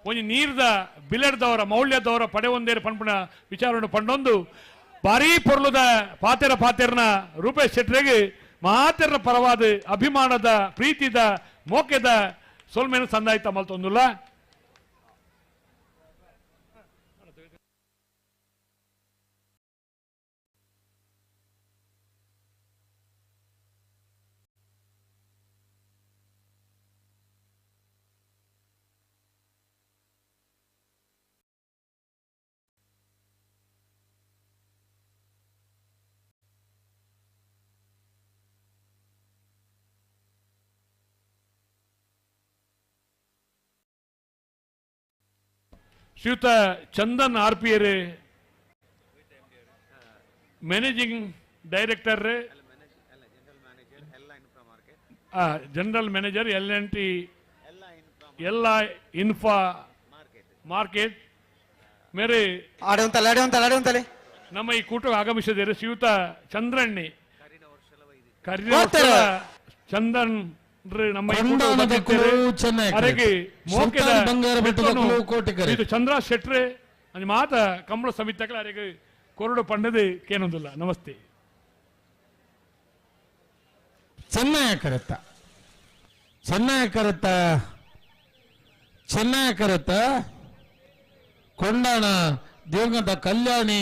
ಒಂಜಿ ನೀರ್ದ ಬಿಲೆಡ್ದವರ ಮೌಲ್ಯದವರ ಪಡೆವೊಂದೇರು ಪನ್ಪುನ ವಿಚಾರವನ್ನು ಪಂಡೊಂದು ಭಾರೀ ಪೊರ್ಲುದ ಪಾತೆರ ಪಾತೆರ್ನ ರೂಪೇಶ್ ಶೆಟ್ರಿಗೆ ಮಾತೆರ್ನ ಪರವಾದ ಅಭಿಮಾನದ ಪ್ರೀತಿದ ಮೋಕೆದ ಸೊಲ್ಮೇನು ಸಂದಾಯ್ತ ಮಲ್ತೊಂದುಲ್ಲ. ಶ್ರೀಯುತ ಚಂದನ್ ಆರ್ ಪಿ ಎರ್ managing director General manager L&T ಎಲ್ಲ ಇನ್ಫಾ ಮಾರ್ಕೆಟ್ ಮೇರೆ ಅಡೆ ನಮ್ಮ ಈ ಕೂಟಕ್ಕೆ ಆಗಮಿಸಿದರೆ ಶ್ರೀಯುತ ಚಂದ್ರಣ್ಣಿ ಚಂದನ್ ನಮ್ಮ ಇದು ಚಂದ್ರ ಶೆಟ್ರೆ ಮಾತ ಕಂಬಳ ಸಮಿತಿಗಳ ಅರೆಗೆ ಕೊರಡು ಪಂಡದು ಕೇನೊಂದಿಲ್ಲ. ನಮಸ್ತೆ. ಚೆನ್ನಾಯ ಕರೆತ್ತ ಚೆನ್ನಾಯ ಕರೆತ್ತ ಚೆನ್ನಾಯ ಕರೆತ್ತ ಕೊಂಡಾಣ ದಿವಂಗತ ಕಲ್ಯಾಣಿ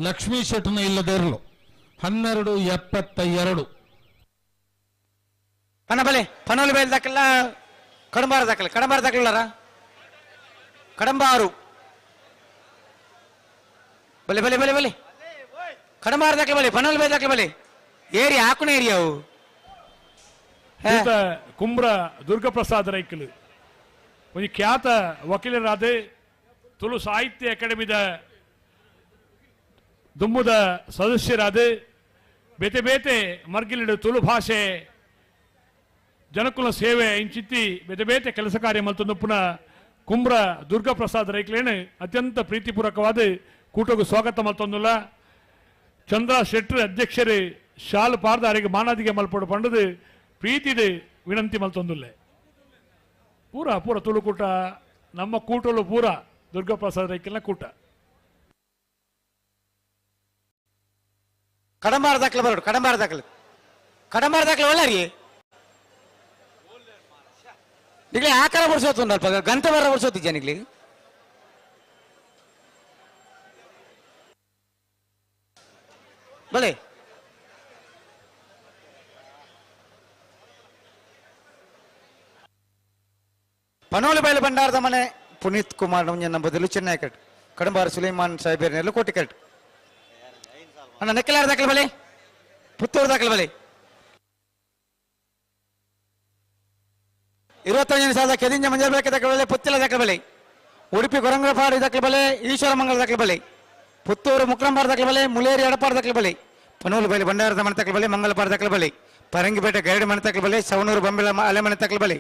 ಲಕ್ಷ್ಮೀ ಶೆಟ್ಟನ ಇಲ್ಲದಿರಲು 12:72. ಪನಬಲೆ ಪನೋಲಿ ಬೈಲ್ ದಾಖಲ ಕಡಂಬಾರ ದಾಖಲೆ ಕಡಂಬಾರ ದಾಖಲಾರ ಕಡಂಬಾರು ಬಲೆ ಬಲೆ ಬಲೆ ಬಲೆ ಕಡಂಬಾರ ದಾಖಲೆ ಬಲೆ ಪನೋಲಿ ಬೈಲ್ ದಾಖಲೆ ಬಲೆ ಏರಿಯಾ ಹಾಕುನ ಏರಿಯಾವು. ಕುಂಬ್ರ ದುರ್ಗಪ್ರಸಾದ್ ರೈಕಲು ಒಂದು ಖ್ಯಾತ ವಕೀಲರಾದ ತುಳು ಸಾಹಿತ್ಯ ಅಕಾಡೆಮಿದ ದುಂಬುದ ಸದಸ್ಯರಾದ ಬೇತೆ ಬೇತೆ ಮರ್ಗಿಲಿಡು ತುಳು ಭಾಷೆ ಜನಕುಲ ಸೇವೆ ಇಂಚಿತ್ತಿ ಬೇತೆ ಬೇತೆ ಕೆಲಸ ಕಾರ್ಯ ಮಲ್ತೊಂದು ಪುನಃ ಕುಂಬ್ರ ದುರ್ಗಾಪ್ರಸಾದ್ ರೈಕ್ಲೇನು ಅತ್ಯಂತ ಪ್ರೀತಿಪೂರ್ವಕವಾದ ಕೂಟಕ್ಕೂ ಸ್ವಾಗತ ಮಲ್ತೊಂದುಲ್ಲ. ಚಂದ್ರ ಶೆಟ್ರು ಅಧ್ಯಕ್ಷರು ಶಾಲು ಪಾರ್ದ ಅರೆಗೆ ಮಾನಾದಿಗೆ ಮಲ್ಪಡು ಪಂಡದು ಪ್ರೀತಿದು ವಿನಂತಿ ಮಲ್ತೊಂದುಲ್ಲೆ. ಪೂರ ಪೂರ ತುಳುಕೂಟ ನಮ್ಮ ಕೂಟಲು ಪೂರ ದುರ್ಗಾಪ್ರಸಾದ್ ರೈಕಲ್ನ ಕೂಟ. ಕಡಂಬಾರ ದಾಖಲೆ ಬರೋಡು ಕಡಂಬಾರ ದಾಖಲೆ ಕಡಂಬಾರ ದಾಖಲೆ ಒಳ್ಳಾರಿ ನಿಗ್ಲಿ ಆಕಾರ ಬರ್ಸೋತು ಅಲ್ಪ ಗಂಟೆ ಬರ ಬರ್ಸೋತಿದ್ಯಾ ನಿಗ್ಲಿ ಬಲೆ ಪನೋಲಿ ಬೈಲು ಭಂಡಾರದ ಮನೆ ಪುನೀತ್ ಕುಮಾರ್ ನಮ್ಮ ಬದಲು ಚೆನ್ನೈ ಕಟ್ ಕಡಂಬಾರ ಸುಲೈಮಾನ್ ಸಾಹೇಬ್ ನೆಲ್ಲಕೋಟೆ ಕಟ್ ಅಣ್ಣ ನೆಕ್ಕಲಾರ ದಾಖಲೆ ಬಲೆ ಪುತ್ತೂರು ದಾಖಲೆ ಬಲೆ 25,000 ಕೆದಿಂಜ ಮಂಜಲ್ ದಾಖಲೆ ಬಲೆ ಪುತ್ತಿಲ ದಾಖಲೆ ಬಲೆ ಉಡುಪಿ ಕೊರಂಗಪಾಡಿ ದಾಖಲೆ ಬಲೆ ಈಶ್ವರ ಮಂಗಲ ದಾಖಲೆ ಬಲೆ ಪುತ್ತೂರು ಮುಕ್ರಂಬಾರ ದಾಖಲೆ ಬಲೆ ಮುಲೇರಿ ಎಡಪಾಡ ದಾಖಲೆ ಬಲೆ ಪನೋಲು ಬೈಲು ಭಂಡಾರದ ಮನೆ ದಾಖಲೆ ಬಲೆ ಮಂಗಲಪಾಡ ದಾಖಲೆ ಬಲೆ ಪರಂಗಿಪೇಟೆ ಗೈಡ್ ಮನೆ ದಾಖಲೆ ಬಲೆ ಸವಣೂರು ಬೊಂಬೆಲ ಅಲೆ ಮನೆ ದಾಖಲೆ ಬಲೆ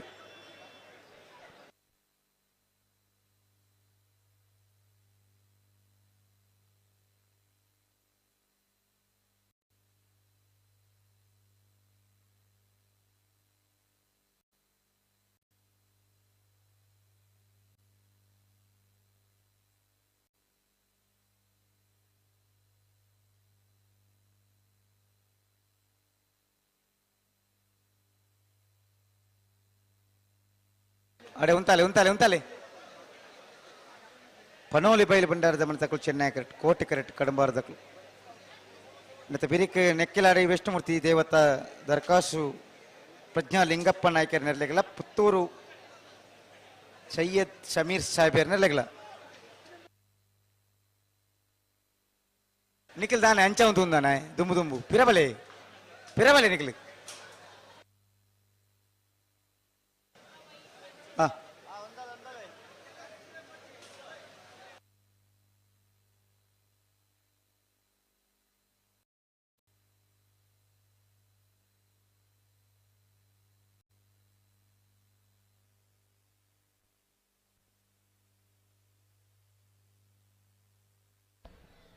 ಅಡೆ ಉಂತಾಲೆ ಉಂತಾಲೆ ಉಂತಾಲೆ ಪನೋಲಿ ಬೈಲು ಭಂಡಾರದ ಮನೆ ತಕ್ಕಲು ಚೆನ್ನೈ ಕರೆಕ್ಟ್ ಕೋಟೆ ಕರೆಕ್ಟ್ ಕಡಂಬಾರ ತಕ್ಕಲು ಮತ್ತು ಬಿರಿಕ್ ನೆಕ್ಕಿಲಾಡಿ ವಿಷ್ಣುಮೂರ್ತಿ ದೇವತ ದರ್ಕಾಸು ಪ್ರಜ್ಞಾ ಲಿಂಗಪ್ಪ ನಾಯ್ಕರ್ ನೆರಲೆಗಲ ಪುತ್ತೂರು ಸೈಯದ್ ಸಮೀರ್ ಸಾಹೇಬರ್ ನೆರಲೆಗಲ ನಿಖಿಲ್ ದಾನೆ ಅಂಚ ಒಂದು ದುಂಬು ದುಂಬು ಪಿರಬಲೆ ಪಿರಬಲೆ ನಿಖಿಲ್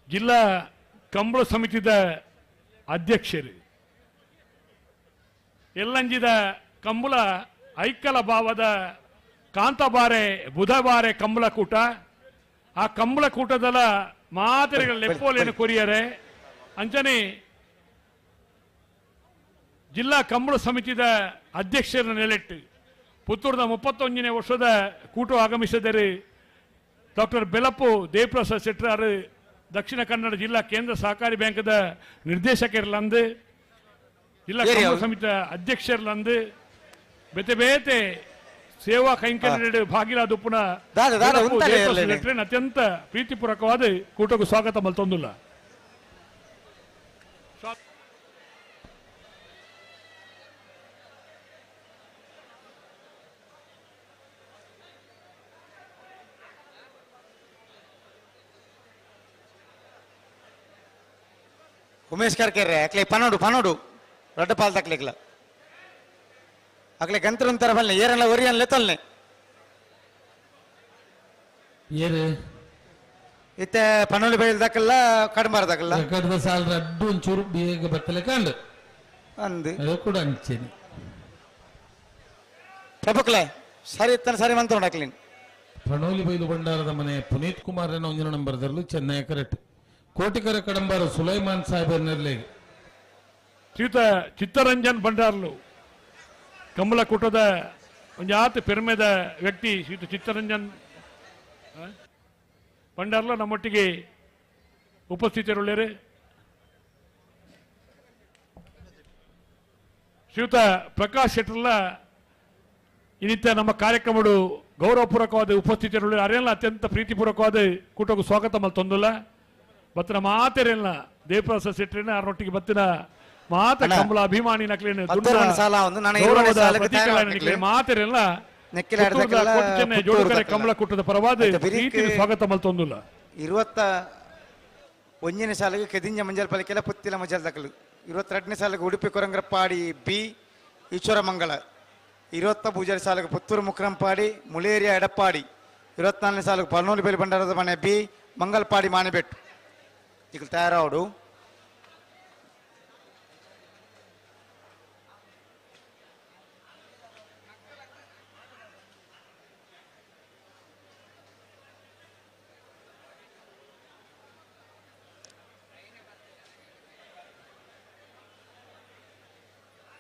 ಜಿಲ್ಲಾ ಕಂಬಳ ಸಮಿತಿದ ಅಧ್ಯಕ್ಷರು ಎಲ್ಲಂಜಿದ ಕಂಬಳ ಐಕ್ಕಲ ಭಾವದ ಕಾಂತಬಾರೆ ಬುಧಬಾರೆ ಕಂಬಳ ಕೂಟ ಆ ಕಂಬಳ ಕೂಟದಲ್ಲ ಮಾತೆರೆಗಳ ಲೆಪ್ಪೋಲೇನು ಕೊರಿಯರೆ ಅಂಚನೆ ಜಿಲ್ಲಾ ಕಂಬಳ ಸಮಿತಿದ ಅಧ್ಯಕ್ಷರ ನೆಲೆಟ್ಟು ಪುತ್ತೂರದ 31ನೇ ವರ್ಷದ ಕೂಟ ಆಗಮಿಸಿದರೆ ಡಾಕ್ಟರ್ ಬೆಲಪ್ಪು ದೇವಪ್ರಸಾದ್ ಶೆಟ್ಟರ್ ದಕ್ಷಿಣ ಕನ್ನಡ ಜಿಲ್ಲಾ ಕೇಂದ್ರ ಸಹಕಾರಿ ಬ್ಯಾಂಕದ ನಿರ್ದೇಶಕರ್ಲಂದು ಜಿಲ್ಲಾ ಕಂಬಳ ಸಮಿತಿಯ ಅಧ್ಯಕ್ಷರ್ಲಂದು ಬೇತೆ ಬೇತೆ ಸೇವಾ ಕೈಂಕರ್ಯ ಭಾಗಿಲಾದ ಪುನಃ ಅತ್ಯಂತ ಪ್ರೀತಿಪೂರ್ವಕವಾದ ಕೂಟಕ್ಕೂ ಸ್ವಾಗತ ಮಲ್ತೊಂದುಲ್ಲ. ಉಮೇಶ್ ಕರ್ಕೆರೆ ಅಕ್ಲೆ ಪನೋಡು ಪನೋಡು ರಡ್ಡ ಪಾಲ್ ತಕ್ಲಿಕ್ಲ ಅಕ್ಲೆ ಗಂತ್ರ ಬಲ್ಲೆ ಏರಲ್ಲ ಒರಿಯನ್ಲೆ ತೊಲ್ನೆ ಏರು ಇತ್ತೆ ಪನೋಳಿ ಬೈಲ್ ದಕ್ಕಲ್ಲ ಕಡಂಬಾರ ದಕ್ಕಲ್ಲ ಕಡದ ಸಾಲ ರಡ್ಡು ಒಂಚೂರು ಬೇಗ ಬತ್ತಲೆ ಕಂಡು ಅಂದು ಅದು ಕೂಡ ಅಂಚೇನೆ ಪ್ರಭುಕ್ಲೆ ಸರಿ ಇತ್ತನ ಸರಿ ಮಂತ ಉಂಡಕ್ಲಿನ್ ಪಣೋಲಿ ಬೈಲು ಭಂಡಾರದ ಮನೆ ಪುನೀತ್ ಕುಮಾರ್ ಒಂದಿನ ನಂಬರ್ದಲ್ಲೂ ಚೆನ್ನೈ ಕರೆಕ್ಟ್ ಕೋಟಿಕರ ಕಡಂಬಾರ ಸುಲೈಮಾನ್ ಸಾಹೇಬ್ ಶ್ರೀಯುತ ಚಿತ್ತರಂಜನ್ ಭಂಡಾರ್ಲು ಕಮಲಕೂಟದ ಒಂಜಾತ ಪೆರ್ಮೆದ ವ್ಯಕ್ತಿ ಶ್ರೀಯುತ ಚಿತ್ತರಂಜನ್ ಭಂಡಾರ್ಲು ನಮ್ಮೊಟ್ಟಿಗೆ ಉಪಸ್ಥಿತರುಳ್ಳೇರು. ಶ್ರೀಯುತ ಪ್ರಕಾಶ್ ಶೆಟ್ಟರ್ಲ ಇನ್ನಿತ ನಮ್ಮ ಕಾರ್ಯಕ್ರಮಡು ಗೌರವಪೂರ್ವಕವಾದ ಉಪಸ್ಥಿತರುಳ್ಳ ಅರೆಲ್ಲ ಅತ್ಯಂತ ಪ್ರೀತಿಪೂರ್ವಕವಾದ ಕೂಟಕ್ಕೂ ಸ್ವಾಗತ ಮಲ್ತೊಂದುಲ್ಲ ಬತ್ತಿನ ಮಾತೆರೆಲ್ಲ ದೇವಪ್ರಸಾದ್ ಶೆಟ್ಟರಿನ ಅವರೊಟ್ಟಿಗೆ ಬತ್ತಿನ ಮಾತ ಕಮಲ ಅಭಿಮಾನಿ ನಕ್ಲೇನು ಮಾತೆರೆಲ್ಲ ಜೋಡುಕರೆ ಕಮಲ ಕೂಟದ ಪರವಾದ ಪ್ರೀತಿ ಸ್ವಾಗತ ಮಲ್ತೊಂದುಲ್ಲ. 21ನೇ ಸಾಲಿಗೆ ಕೆದಿಂಜ ಮಂಜಲ್ ಪಲಿಕೆಲ್ಲ ಪುತ್ತಿಲ ಮಜಲ್ ದಕಲು. 22ನೇ ಸಾಲಿಗೆ ಉಡುಪಿ ಕೊರಂಗ್ರಪ್ಪಾಡಿ ಬಿ ಈಶ್ವರಮಂಗಲ. 20 ಪೂಜಾರಿ ಸಾಲಿಗೆ ಪುತ್ತೂರು ಮುಕ್ರಂಪಾಡಿ ಮುಳೇರಿಯ ಎಡಪ್ಪಾಡಿ. 24ನೇ ಸಾಲಿಗೆ ಪಲ್ನೂರು ಬೇಲಿ ಭಂಡಾರದ ಮನೆ ಬಿ ಮಂಗಲ್ಪಾಡಿ ಮಾನೆಬೆಟ್ಟು. ಈಗ ತಯಾರಾವಡು.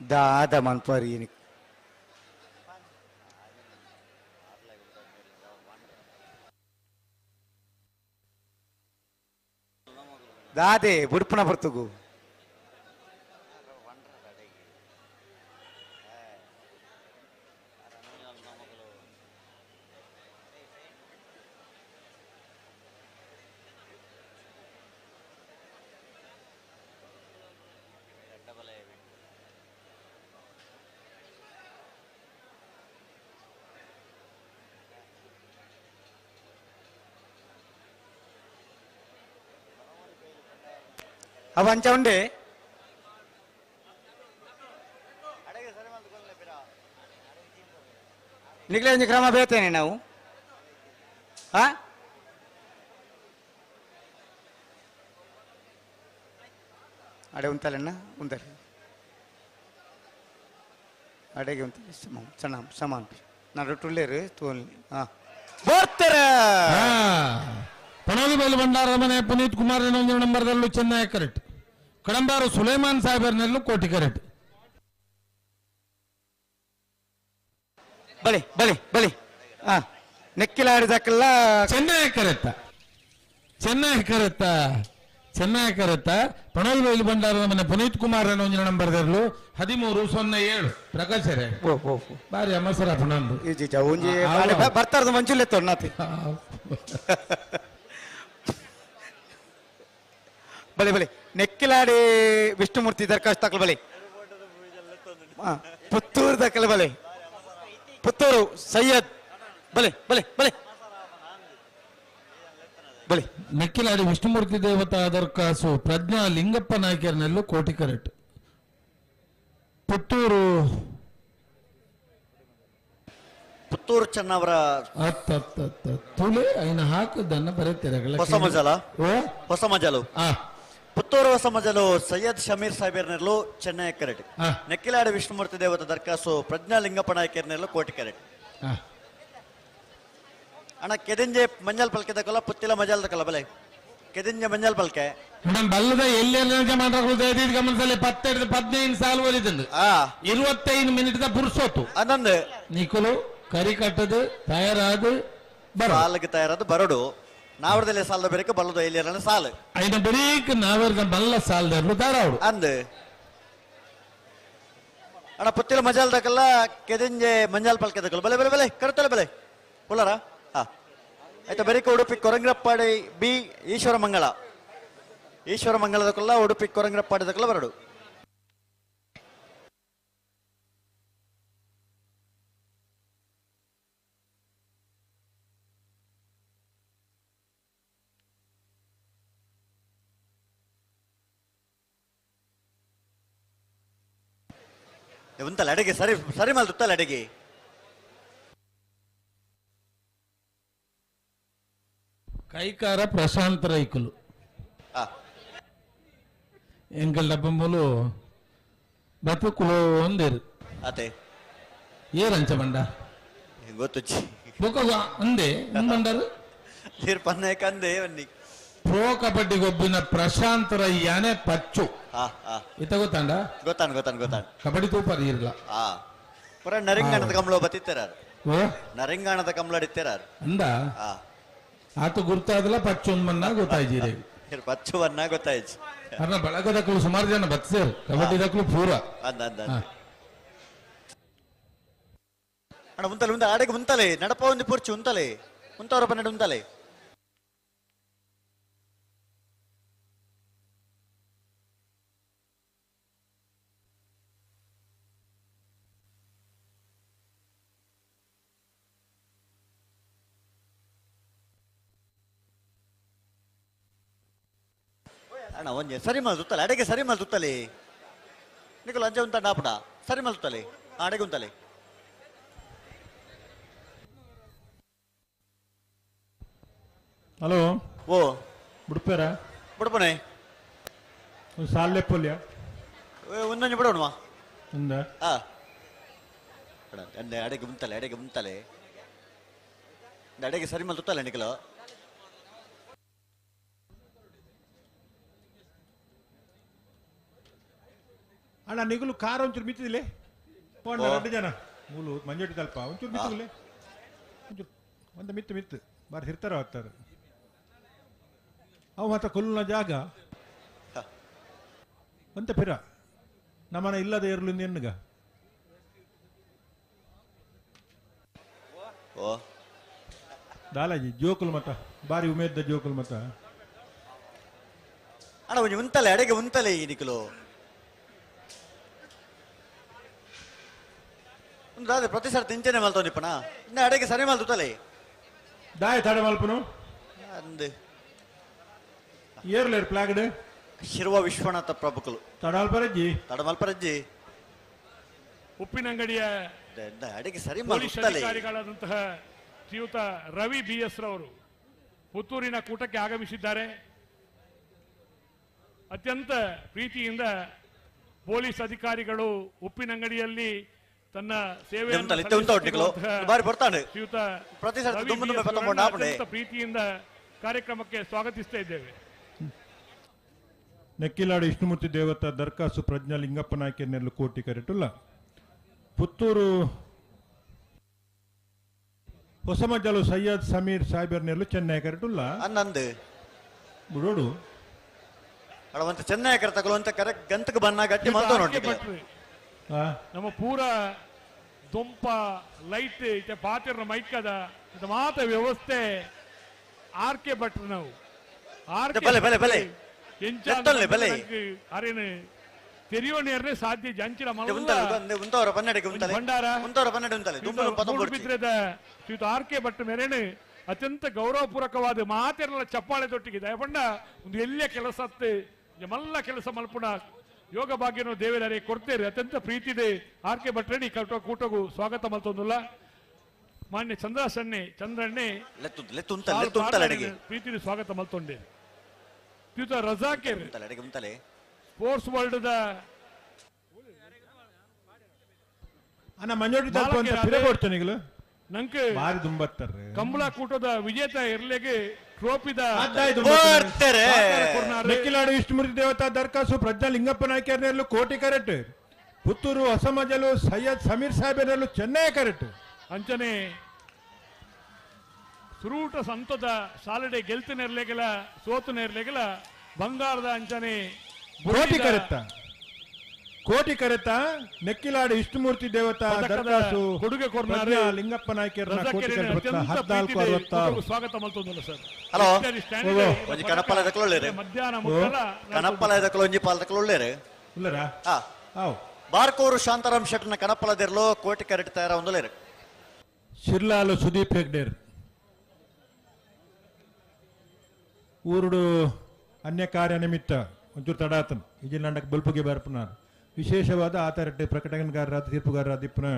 ದಾದ ಮನ್ಪರಿ ದಾದೆ ಬುಡ್ಪನ ಬರ್ತಗು ಅವ ಅಂಚ ಉಂಡೆ ನಿಗ್ಲೆ ಒಂಜಿ ಕ್ರಮ ಬೇತೇನೆ ನಾವು ಆ ಅಡೆ ಉಂತಲಣ್ಣ ಉಂತಲೆ ಅಡೆಗೆ ಉಂತಲೆ ಸಣ್ಣ ಸಮಾನ್ ನಾನು ರೊಟ್ಟುಳ್ಳೇರು ತೋಲ್ ಹಾ ಬರ್ತಾರೆ. ಪಣೋಲಿ ಬೈಲು ಭಂಡಾರದ ಮನೆ ಪುನೀತ್ ಕುಮಾರ್ ಒಂದು ನಂಬರ್ದಲ್ಲೂ ಚೆನ್ನೈ ಕರೆಕ್ಟ್. ಕಡಂಬಾರು ಸುಲೈಮಾನ್ ಸಾಹೇಬರ್ನಲ್ಲೂ ಕೋಟಿ ಕರೆಕ್ಟ್. ಬಲಿ ಬಲಿ ಬಲಿ ಹಾ ನೆಕ್ಕಿಲಾಡಿದಕ್ಕೆಲ್ಲ ಚೆನ್ನೈ ಕರೆಕ್ಟ ಚೆನ್ನೈ ಕರೆಕ್ಟ ಚೆನ್ನೈ ಕರೆಕ್ಟ. ಪಣೋಲಿ ಬೈಲು ಭಂಡಾರದ ಮನೆ ಪುನೀತ್ ಕುಮಾರ್ ಒಂದು ನಂಬರ್ದಲ್ಲೂ 1307 ಪ್ರಕಾಶ್ ರೇ ಬಾರಿ ಅಮಸರ ಪುನಂದು ಬರ್ತಾರದ ಮಂಜುಲೆ ತೊಣ್ಣಾತಿ. ಬಲಿ ಬಲಿ ನೆಕ್ಕಿಲಾಡಿ ವಿಷ್ಣುಮೂರ್ತಿ ದರ್ಖಾಸ್ತು ತಕಲ್ ಬಲಿ ಪುತ್ತೂರು ದಕ್ಕಲ್ ಬಲಿ ಪುತ್ತೂರು ಸೈಯದ್ ಬಲೆ ಬಲೆ ಬಲೆ ಬಲಿ ನೆಕ್ಕಿಲಾಡಿ ವಿಷ್ಣುಮೂರ್ತಿ ದೇವತಾ ದರ್ಖಾಸು ಪ್ರಜ್ಞಾ ಲಿಂಗಪ್ಪ ನಾಯ್ಕರ್ನಲ್ಲೂ ಕೋಟಿ ಕರೆಕ್ಟ್. ಪುತ್ತೂರು ಪುತ್ತೂರು ಚೆನ್ನವರ ತುಳಿ ಐನ ಹಾಕದನ್ನ ಬರೀತೀರ ಹೊಸ ಮಜಲ ಹೊಸ ಮಜಲು ಪುತ್ತೂರು ಹೊಸ ಮಜಲು ಸೈಯದ್ ಶಮೀರ್ ಸಾಹೇಬರ್ನೆರ್ಲು ಚೆನ್ನೈ ಕರೆಟ್. ನೆಕ್ಕಿಲಾಡಿ ವಿಷ್ಣುಮೂರ್ತಿ ದೇವತ ದರ್ಖಾಸು ಪ್ರಜ್ಞಾ ಲಿಂಗಪ್ಪ ನಾಯ್ಕರ್ನೆರ್ಲು ಕೋಟಿ ಕರೆಟ್. ಅಣ್ಣ ಕೆದಿಂಜೆ ಮಂಜಲ್ ಪಲ್ಕೆ ದಕಲ ಪುತ್ತಿಲ ಮಜಲ್ ದಕಲ ಬಲೆ ಕೆದಿಂಜೆ ಮಂಜಲ್ ಪಲ್ಕೆ ಮೇಡಮ್ ಬಲ್ಲದ ಎಲ್ಲಿ ಗಮನದಲ್ಲಿ 10 15 ಸಾಲು ಒಲಿದಂದು 25 ಮಿನಿಟ್ the ಪುರ್ಸೋತು ಅದೊಂದು ನಿಕುಲು ಕರಿ ಕಟ್ಟದು ತಯಾರಾದ ಸಾಲಿಗೆ ತಯಾರಾದ ಬರಡು ನಾವರದಲ್ಲಿ ಸಾಲದ ಬೇರೆ ಬಲ್ಲದ ಎಲ್ಲಿ ಸಾಲು ಐನ ಬರೀಕ್ ನಾವರದ ಬಲ್ಲ ಸಾಲದರ್ಲು ದಾರಾವಡು ಅಂದು ಅಣ್ಣ ಪುತ್ತಿಲ ಮಜಾಲ್ ದಕಲ್ಲ ಕೆದಿಂಜೆ ಮಂಜಾಲ್ ಪಲ್ಕೆ ದಕಲ್ಲ ಬಲೆ ಬಲೆ ಬಲೆ ಕರ್ತಲೆ ಬಲೆ ಉಳ್ಳಾರ ಹಾ ಆಯ್ತಾ ಬರೀಕ ಉಡುಪಿ ಕೊರಂಗ್ರಪ್ಪಾಡಿ ಬಿ ಈಶ್ವರ ಮಂಗಳ ಈಶ್ವರ ಮಂಗಳದಕ್ಕೆಲ್ಲ ಉಡುಪಿ ಕೊರಂಗ್ರಪ್ಪಾಡಿ ದಕಲ್ಲ ಬರಡು. ಉಂತಲ್ಲ ಅಡಿಗೆ ಸರಿ ಸರಿ ಮಲ್ತುತ್ತಲ್ಲ ಅಡಿಗೆ. ಕೈಕಾರ ಪ್ರಶಾಂತ ರೈಕುಲು ಎಂಕಲ್ ಡಬ್ಬಂಬುಲು ಬతుಕುಲು ಒಂದೇರು ಅದೇ ಏರಂಚ ಬಂಡ ಗೊತ್ತುಚ್ಚಿ ಬೊಕ ಅಂದೆ ಬಂಡರು ಕಂದೆ ಬನ್ನಿ. ಪ್ರೊ ಕಬಡ್ಡಿ ಗೊಬ್ಬಿನ ಪ್ರಶಾಂತ್ ರಯ್ಯಾನೆ ಪಚ್ಚು ಇತ್ತ ಗೊತ್ತಾಂಡ? ಗೊತ್ತಾನ್ ಗೊತ್ತಾನ್ ಗೊತ್ತಾನ್. ಕಬಡ್ಡಿ ತೂಪರ್ ಇರಲ್ಲ. ಪುರ ನರಿಂಗಾಣದ ಕಮಲ ಬತ್ತಿತ್ತಾರ, ನರಿಂಗಾಣದ ಕಮಲ ಇತ್ತಾರ ಅಂದ ಆತ ಗುರ್ತಾದಲ್ಲ ಪಚ್ಚು ಒಂದ್ ಮನ್ನ ಗೊತ್ತಾಯ್ತು. ಪಚ್ಚು ಬನ್ನ ಗೊತ್ತಾಯ್ತು. ಅರ್ನ ಬಳಗದಕ್ಕಳು ಸುಮಾರು ಜನ ಬತ್ಸೇರು ಕಬಡ್ಡಿ ದಕ್ಕಳು ಪೂರ. ಅಣ್ಣ ಉಂತಲೆ ಉಂತ ಆಡೆಗೆ ಉಂತಲೆ ನಡಪ ಒಂದು ಪುರ್ಚಿ ಉಂತಲೆ ಉಂತವರ ಪನ್ನಡ ಉಂತಲೆ. ಅಣ್ಣ ಒಂಜೆ ಸರಿ ಮಲ್ತುತ್ತಲೆ ಅಡೆಗೆ ಸರಿ ಮಲ್ತುತ್ತಲೆ ನಿಕುಲು ಅಂಜೆ ಉಂತ ಡಾಪುಡ ಸರಿ ಮಲ್ತುತ್ತಲೆ ಅಡೆಗೆ ಉಂತಲೆ. ಹಲೋ ಓ ಬಿಡ್ಪೇರ ಬಿಡ್ಪನೆ ಒಂದು ಸಾಲೆ ಪೊಲ್ಯ ಒಂದೊಂದು ಬಿಡೋಣವಾ ಒಂದ ಆ ಅಡೆಗೆ ಉಂತಲೆ ಅಡೆಗೆ ಉಂತಲೆ ಅಡೆಗೆ ಸರಿ ಮಲ್ತುತ್ತಲೆ ನಿಕುಲು. ಅಣ್ಣ ನಿಗುಲು ಕಾರ್ ಒಂಚೂರು ಮಿತ್ತಿದಿಲ್ಲ ಪೋಂಡ ಎರಡು ಜನ ಮೂಲು ಮಂಜೋಟಿ ತಲ್ಪ ಒಂಚೂರು ಮಿತ್ತಿಲ್ಲ ಒಂಚೂರು ಒಂದು ಮಿತ್ತು ಮಿತ್ತು ಬಾರಿ ಹಿರ್ತಾರ ಆಗ್ತಾರೆ ಅವು ಮಾತ್ರ ಕೊಲ್ಲುನ ಜಾಗ ಅಂತ ಪಿರ ನಮ್ಮನ ಇಲ್ಲದ ಇರಲು ಎನ್ನುಗ. ಓ ದಾಲಾಜಿ ಜೋಕುಲು ಮತ ಬಾರಿ ಉಮೇದ ಜೋಕುಲು ಮತ. ಅಣ್ಣ ಒಂಜಿ ಉಂತಲೆ ಅಡೆಗೆ ಉಂತಲೆ ನಿಕುಲು ಒಂದು ದಾದೆ ಪ್ರತಿ ಸಾರಿ ತಿಂಚನೆ ಮಲ್ತೋನಿಪ್ಪಣ ಇನ್ನು ಅಡೆಗೆ ಸರಿ ಮಲ್ತುತ್ತಲೆ ದಾಯ ತಡೆ ಮಲ್ಪನು ಅಂದು ಏರ್ಲೇರ್ ಪ್ಲಾಗಡ್ ಶಿರುವ ವಿಶ್ವನಾಥ ಪ್ರಭುಕುಲು ತಡಮಲ್ಪರಜ್ಜಿ ತಡಮಲ್ಪರಜ್ಜಿ ಉಪ್ಪಿನಂಗಡಿಯ ಅಡಿಗೆ ಸರಿ ಪೊಲೀಸ್ ಅಧಿಕಾರಿಗಳಾದಂತಹ ಶ್ರೀಯುತ ರವಿ ಬಿ ಎಸ್ ರವರು ಪುತ್ತೂರಿನ ಕೂಟಕ್ಕೆ ಆಗಮಿಸಿದ್ದಾರೆ. ಅತ್ಯಂತ ಪ್ರೀತಿಯಿಂದ ಪೊಲೀಸ್ ಅಧಿಕಾರಿಗಳು ಉಪ್ಪಿನಂಗಡಿಯಲ್ಲಿ ತನ್ನ ಸೇವೆಯನ್ನು ಪ್ರೀತಿಯಿಂದ ಕಾರ್ಯಕ್ರಮಕ್ಕೆ ಸ್ವಾಗತಿಸ್ತಾ ಇದ್ದೇವೆ. ನೆಕ್ಕಿಲಾಡು ವಿಷ್ಣುಮೂರ್ತಿ ದೇವತ ದರ್ಖಾಸು ಪ್ರಜ್ಞಾ ಲಿಂಗಪ್ಪ ನಾಯ್ಕನೆಲ್ಲು ಕೋಟಿ ಕರೆಟುಲ್ಲ ಪುತ್ತೂರು ಹೊಸಮಜಲು ಸೈಯದ್ ಸಮೀರ್ ಸಾಹೇಬರ್ನೆಲ್ಲು ಚೆನ್ನೈ ಕರೆಟುಲ್ಲ ಅನ್ನಂದು ಬಿಡೋಡು ಅಡವಂತ ಚೆನ್ನೈ ಕರೆತಗೊಳ್ಳುವಂತ ಕರೆ ಗಂತಕ್ಕೆ ಬನ್ನ ಗಟ್ಟಿ ಮಾಡ್ತಾವ ನೋಡಿ. ನಮ್ಮ ಪೂರ ದೊಂಪ ಲೈಟ್ ಇತ್ತೆ ಪಾತಿರ್ನ ಮೈಕದ ಇದು ಮಾತ ವ್ಯವಸ್ಥೆ ಆರ್ ಕೆ ಭಟ್ರು ನಾವು ಆರ್ ಕೆ ಬಲೆ ಬಲೆ ಬಲೆ ಬಲೆ ಅರೇನು ತೆರಿಯೋನೇರ್ನೆ ಸಾಧ್ಯ ಜಂಚಿನ ಭಂಡಾರ ಶ್ರೀಯುತ ಆರ್ ಕೆ ಭಟ್ ಮೇರೇನು ಅತ್ಯಂತ ಗೌರವಪೂರ್ವಕವಾದ ಮಾತೆಲ್ಲ ಚಪ್ಪಾಳೆ ತೊಟ್ಟಿಗೆ ದಯಪಂಡ ಒಂದು ಎಲ್ಲೇ ಕೆಲಸ ಮಲ್ಲ ಕೆಲಸ ಮಲ್ಪುಣ ಯೋಗ ಭಾಗ್ಯನು ದೇವರೇ ಕೊಡ್ತೇವೆ. ಅತ್ಯಂತ ಪ್ರೀತಿ ಇದೆ ಆರ್ ಕೆ ಭಟ್ರೇಣಿ ಕೂಟಗೂ ಸ್ವಾಗತ ಮಲ್ತೊಂದುಲ್ಲ ಮಾನ್ಯ ಚಂದ್ರಸನ್ನೆ ಚಂದ್ರಣ್ಣೆ ಪ್ರೀತಿ ಸ್ವಾಗತ ಮಲ್ತೊಂಡೆ. ಶ್ರೀಯುತ ರಜಾಕೇರ್ ಸ್ಪೋರ್ಟ್ಸ್ ವರ್ಲ್ಡ್ the Kambala ಕೂಟದ ವಿಜೇತ ಇರ್ಲೆಗೆ ಟ್ರೋಫಿದ ನೆಕ್ಕಿಲಾಡು ವಿಷ್ಣುಮೂರ್ತಿ ದೇವತಾ ದರ್ಖಾಸು ಪ್ರಜ್ಞಾ ಲಿಂಗಪ್ಪ ನಾಯ್ಕರ್ನೆಲ್ಲು ಕೋಟಿ ಕರೆಟ್ ಪುತ್ತೂರು ಹೊಸಮಜಲು ಸೈಯದ್ ಸಮೀರ್ ಸಾಹೇಬರ್ನೆಲ್ಲು ಚೆನ್ನೈ ಕರೆಟ್. ಅಂಚನೆ ಸುರೂಟ ಸಂತದ ಸಾಲಡೆ ಗೆಲ್ತನೇರ್ಲೆಗೆಲ ಸೋತನೇರ್ಲೆಗೆಲ ಬಂಗಾರದ ಅಂಚನೆ ಕೋಟಿ ಕರೆತ್ತ ಕೋಟಿ ಕರೆತ ನೆಕ್ಕಿಲಾಡು ವಿಷ್ಣುಮೂರ್ತಿ ದೇವತಾ ದರ್ಖಾಸು ಕೊಡುಗೆ ಕೊರ್ನಾರೆ ಲಿಂಗಪ್ಪ ನಾಯ್ಕರ್ನ ಕೋಟಿ ಕರೆತ 1466 ಸ್ವಾಗತ ಮಲ್ತೊಂದುಲ್ಲ ಸರ್. ಹಲೋ ಒಂಜಿ ಕಣಪ್ಪಲ ದಕ್ಲೊಳ್ಳೆರು ಮಧ್ಯಾಹ್ನ ಮುಟ್ಟಲ ಕಣಪ್ಪಲ ದಕ್ಲ ಒಂಜಿ ಪಾಲ್ ದಕ್ಲೊಳ್ಳೆರು ಉಲ್ಲರಾ ಆ ಬಾರ್ಕೋರು ಶಾಂತಾರಾಮ್ ಶೆಟ್ಟನ ಕಣಪ್ಪಲ ದೆರ್ಲೋ ಕೋಟಿ ಕರೆಟ್ ತಯಾರ ಒಂದುಲೇರು. ಶಿರ್ಲಾಲು ಸುದೀಪ್ ಹೆಗ್ಡೇರ್ ಊರುಡು ಅನ್ಯ ಕಾರ್ಯ ನಿಮಿತ್ತ ಒಂಚೂರು ತಡಾತನ್ ಇಜಿಲ್ ನಂಡಕ್ ಬಲ್ಪುಗೆ ಬರ್ಪುನಾರ್ ವಿಶೇಷವಾದ ಆತರಟ್ಟೆ ಪ್ರಕಟಣೆಗಾರರಾದ ತೀರ್ಪುಗಾರರಾದ ಇಪ್ಪನ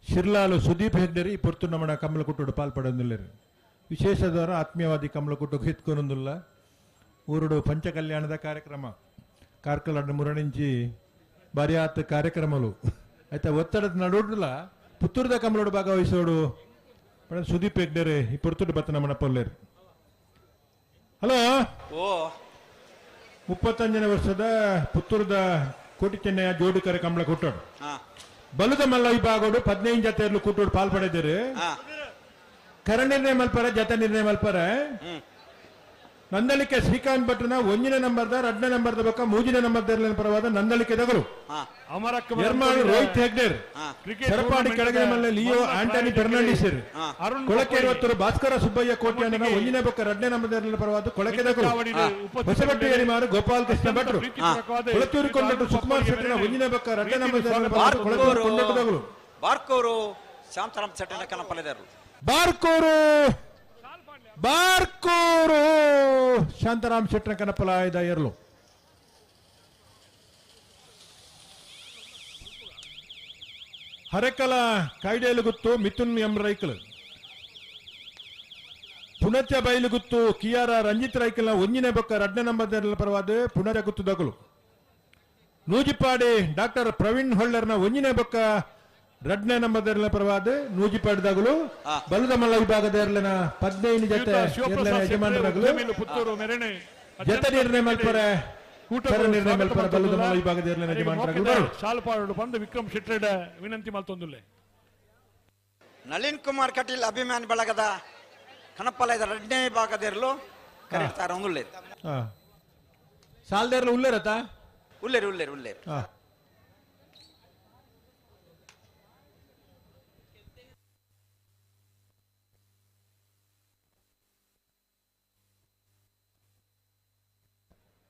ಶಿರ್ಲಾಲು ಸುದೀಪ್ ಹೆಗ್ಡೆರಿ ಈ ಪೊರ್ತು ನಮ್ಮಣ ಕಮಲಕುಟ್ಟುಡು ಪಾಲ್ಪಡೊಂದುಲ್ಲೆರ್. ವಿಶೇಷದವರ ಆತ್ಮೀಯವಾದಿ ಕಮಲಕುಟ್ಟು ಹಿತ್ಕೊನೊಂದುಲ್ಲ. ಊರುಡು ಪಂಚಕಲ್ಯಾಣದ ಕಾರ್ಯಕ್ರಮ ಕಾರ್ಕಳ ಮುರಣಿಂಚಿ ಬಾರಿಯಾತ್ ಕಾರ್ಯಕ್ರಮಲು ಆಯ್ತಾ ಒತ್ತಡದ ನಡುಡ್ಲ ಪುತ್ತೂರದ ಕಮಲೋಡು ಭಾಗವಹಿಸೋಡು ಸುದೀಪ್ ಹೆಗ್ಡೆರೆ ಈ ಪೊರ್ತುಡು ಬತ್ತ ನಮ್ಮಣ ಪೊಲ್ಲೇರು. ಹಲೋ, ಓ 35ನೇ ವರ್ಷದ ಪುತ್ತೂರದ ಕೋಟಿ ಚೆನ್ನಯ್ಯ ಜೋಡುಕರೆ ಕಮಲ ಕೊಟ್ಟೋಡು ಬಲದ ಮಲ್ಲ ವಿಭಾಗಡು 15 ಜತೆಯಲ್ಲೂ ಕೂಟೋಡು ಪಾಲ್ಪಡೆದರು. ಕರ ನಿರ್ಣಯ ಮಲ್ಪರ ಜತ ನಿರ್ಣಯ ಮಲ್ಪರ ನಂದಳಿಕೆ ಶ್ರೀಕಾಂತ್ ಭಟ್ನ 1ನೇ ನಂಬರ್ದ 2ನೇ ನಂಬರ್ದ ಬೊಕ್ಕ 3ನೇ ನಂಬರ್ದ ಪರವಾದ ನಂದಳಿಕೆ ದಗಲು ಎರ್ಮಾಳು ರೋಹಿತ್ ಹೆಗ್ಡೇರ್, ಸರಪಾಡಿ ಕೆಳಗಿನ ಮಲ್ಲ ಲಿಯೋ ಆಂಟನಿ ಫೆರ್ನಾಂಡಿಸ್, ಕೊಳಕೆ ಒತ್ತರು ಭಾಸ್ಕರ ಸುಬ್ಬಯ್ಯ ಕೋಟ್ಯಾನ 1ನೇ ಬೊಕ್ಕ 2ನೇ ನಂಬರ್ದ ಪರವಾದ ಕೊಳಕೆ ದಗಲು ಹೊಸಬಟ್ಟು ಎರಿಮಾರು ಗೋಪಾಲ್ ಕೃಷ್ಣ ಭಟ್ರು, ಕೊಳಚೂರು ಕೊಂಡಟ್ಟು ಸುಕುಮಾರ್ ಶೆಟ್ಟಿನ 1ನೇ ಬೊಕ್ಕ 2ನೇ ನಂಬರ್ದ ಪರವಾದ ಕೊಳಚೂರು ಕೊಂಡಟ್ಟು ದಗಲು ಬಾರ್ಕೋರು ಶಾಂತಾರಾಮ್ ಶೆಟ್ಟಿನ ಕನಪಲೆದರು. ಬಾರ್ಕೋರು ಬಾರ್ಕೋರು ಶಾಂತಾರಾಮ್ ಶೆಟ್ಟನ ಕನಪಲಾಯದ ಎರಲು. ಹರೆಕಲ ಕಾಯ್ದೆಲು ಗುತ್ತು ಮಿಥುನ್ ಎಂ ರೈಕಲ್, ಪುಣಚ ಬೈಲು ಗುತ್ತು ಕಿಯಾರ ರಂಜಿತ್ ರೈಕಲ್ನ 1ನೇ ಬೊಕ್ಕ 2ನೇ ನಂಬರ್ ಪರವಾದ ಪುಣಚ ಗುತ್ತು ದಗಲು. ನೂಜಿಪಾಡಿ ಡಾಕ್ಟರ್ ಪ್ರವೀಣ್ ಹೊಳ್ಳರ್ನ 1ನೇ ಬೊಕ್ಕ 2ನೇ ನಂಬರ್ ಪರವಾದ ನೂಜಿಪಾಡಿ ದಗಲು. ಬಲದ ಮಲ್ಲ ವಿಭಾಗದ ಎರಲಿನ 15 ಜತೆ ಯಜಮಾನರಾಗಲು ಜತೆ ನಿರ್ಣಯ ಮಲ್ಪರೆ ನಿರ್ಣಯ ಮಲ್ಪರೆ ಬಲದ ಮಲ್ಲ ವಿಭಾಗದ ಎರಲಿನ ಯಜಮಾನರಾಗಲು ಶಾಲ್ಪಾಡು ಬಂದು ವಿಕ್ರಮ್ ಶೆಟ್ಟೆಡ ವಿನಂತಿ ಮಲ್ತೊಂದುಲ್ಲೆ. ನಳಿನ್ ಕುಮಾರ್ ಕಟೀಲ್ ಅಭಿಮಾನಿ ಬಳಗದ ಕಣಪ್ಪಲದ 2ನೇ ಭಾಗದ ಎರಲು ಕರೀತಾರೆ ಒಂದುಲ್ಲೆ. ಸಾಲ್ದೇರ್ಲು ಉಲ್ಲೇರತ ಉಲ್ಲೇರು ಉಲ್ಲೇರು ಉಲ್ಲೇರು.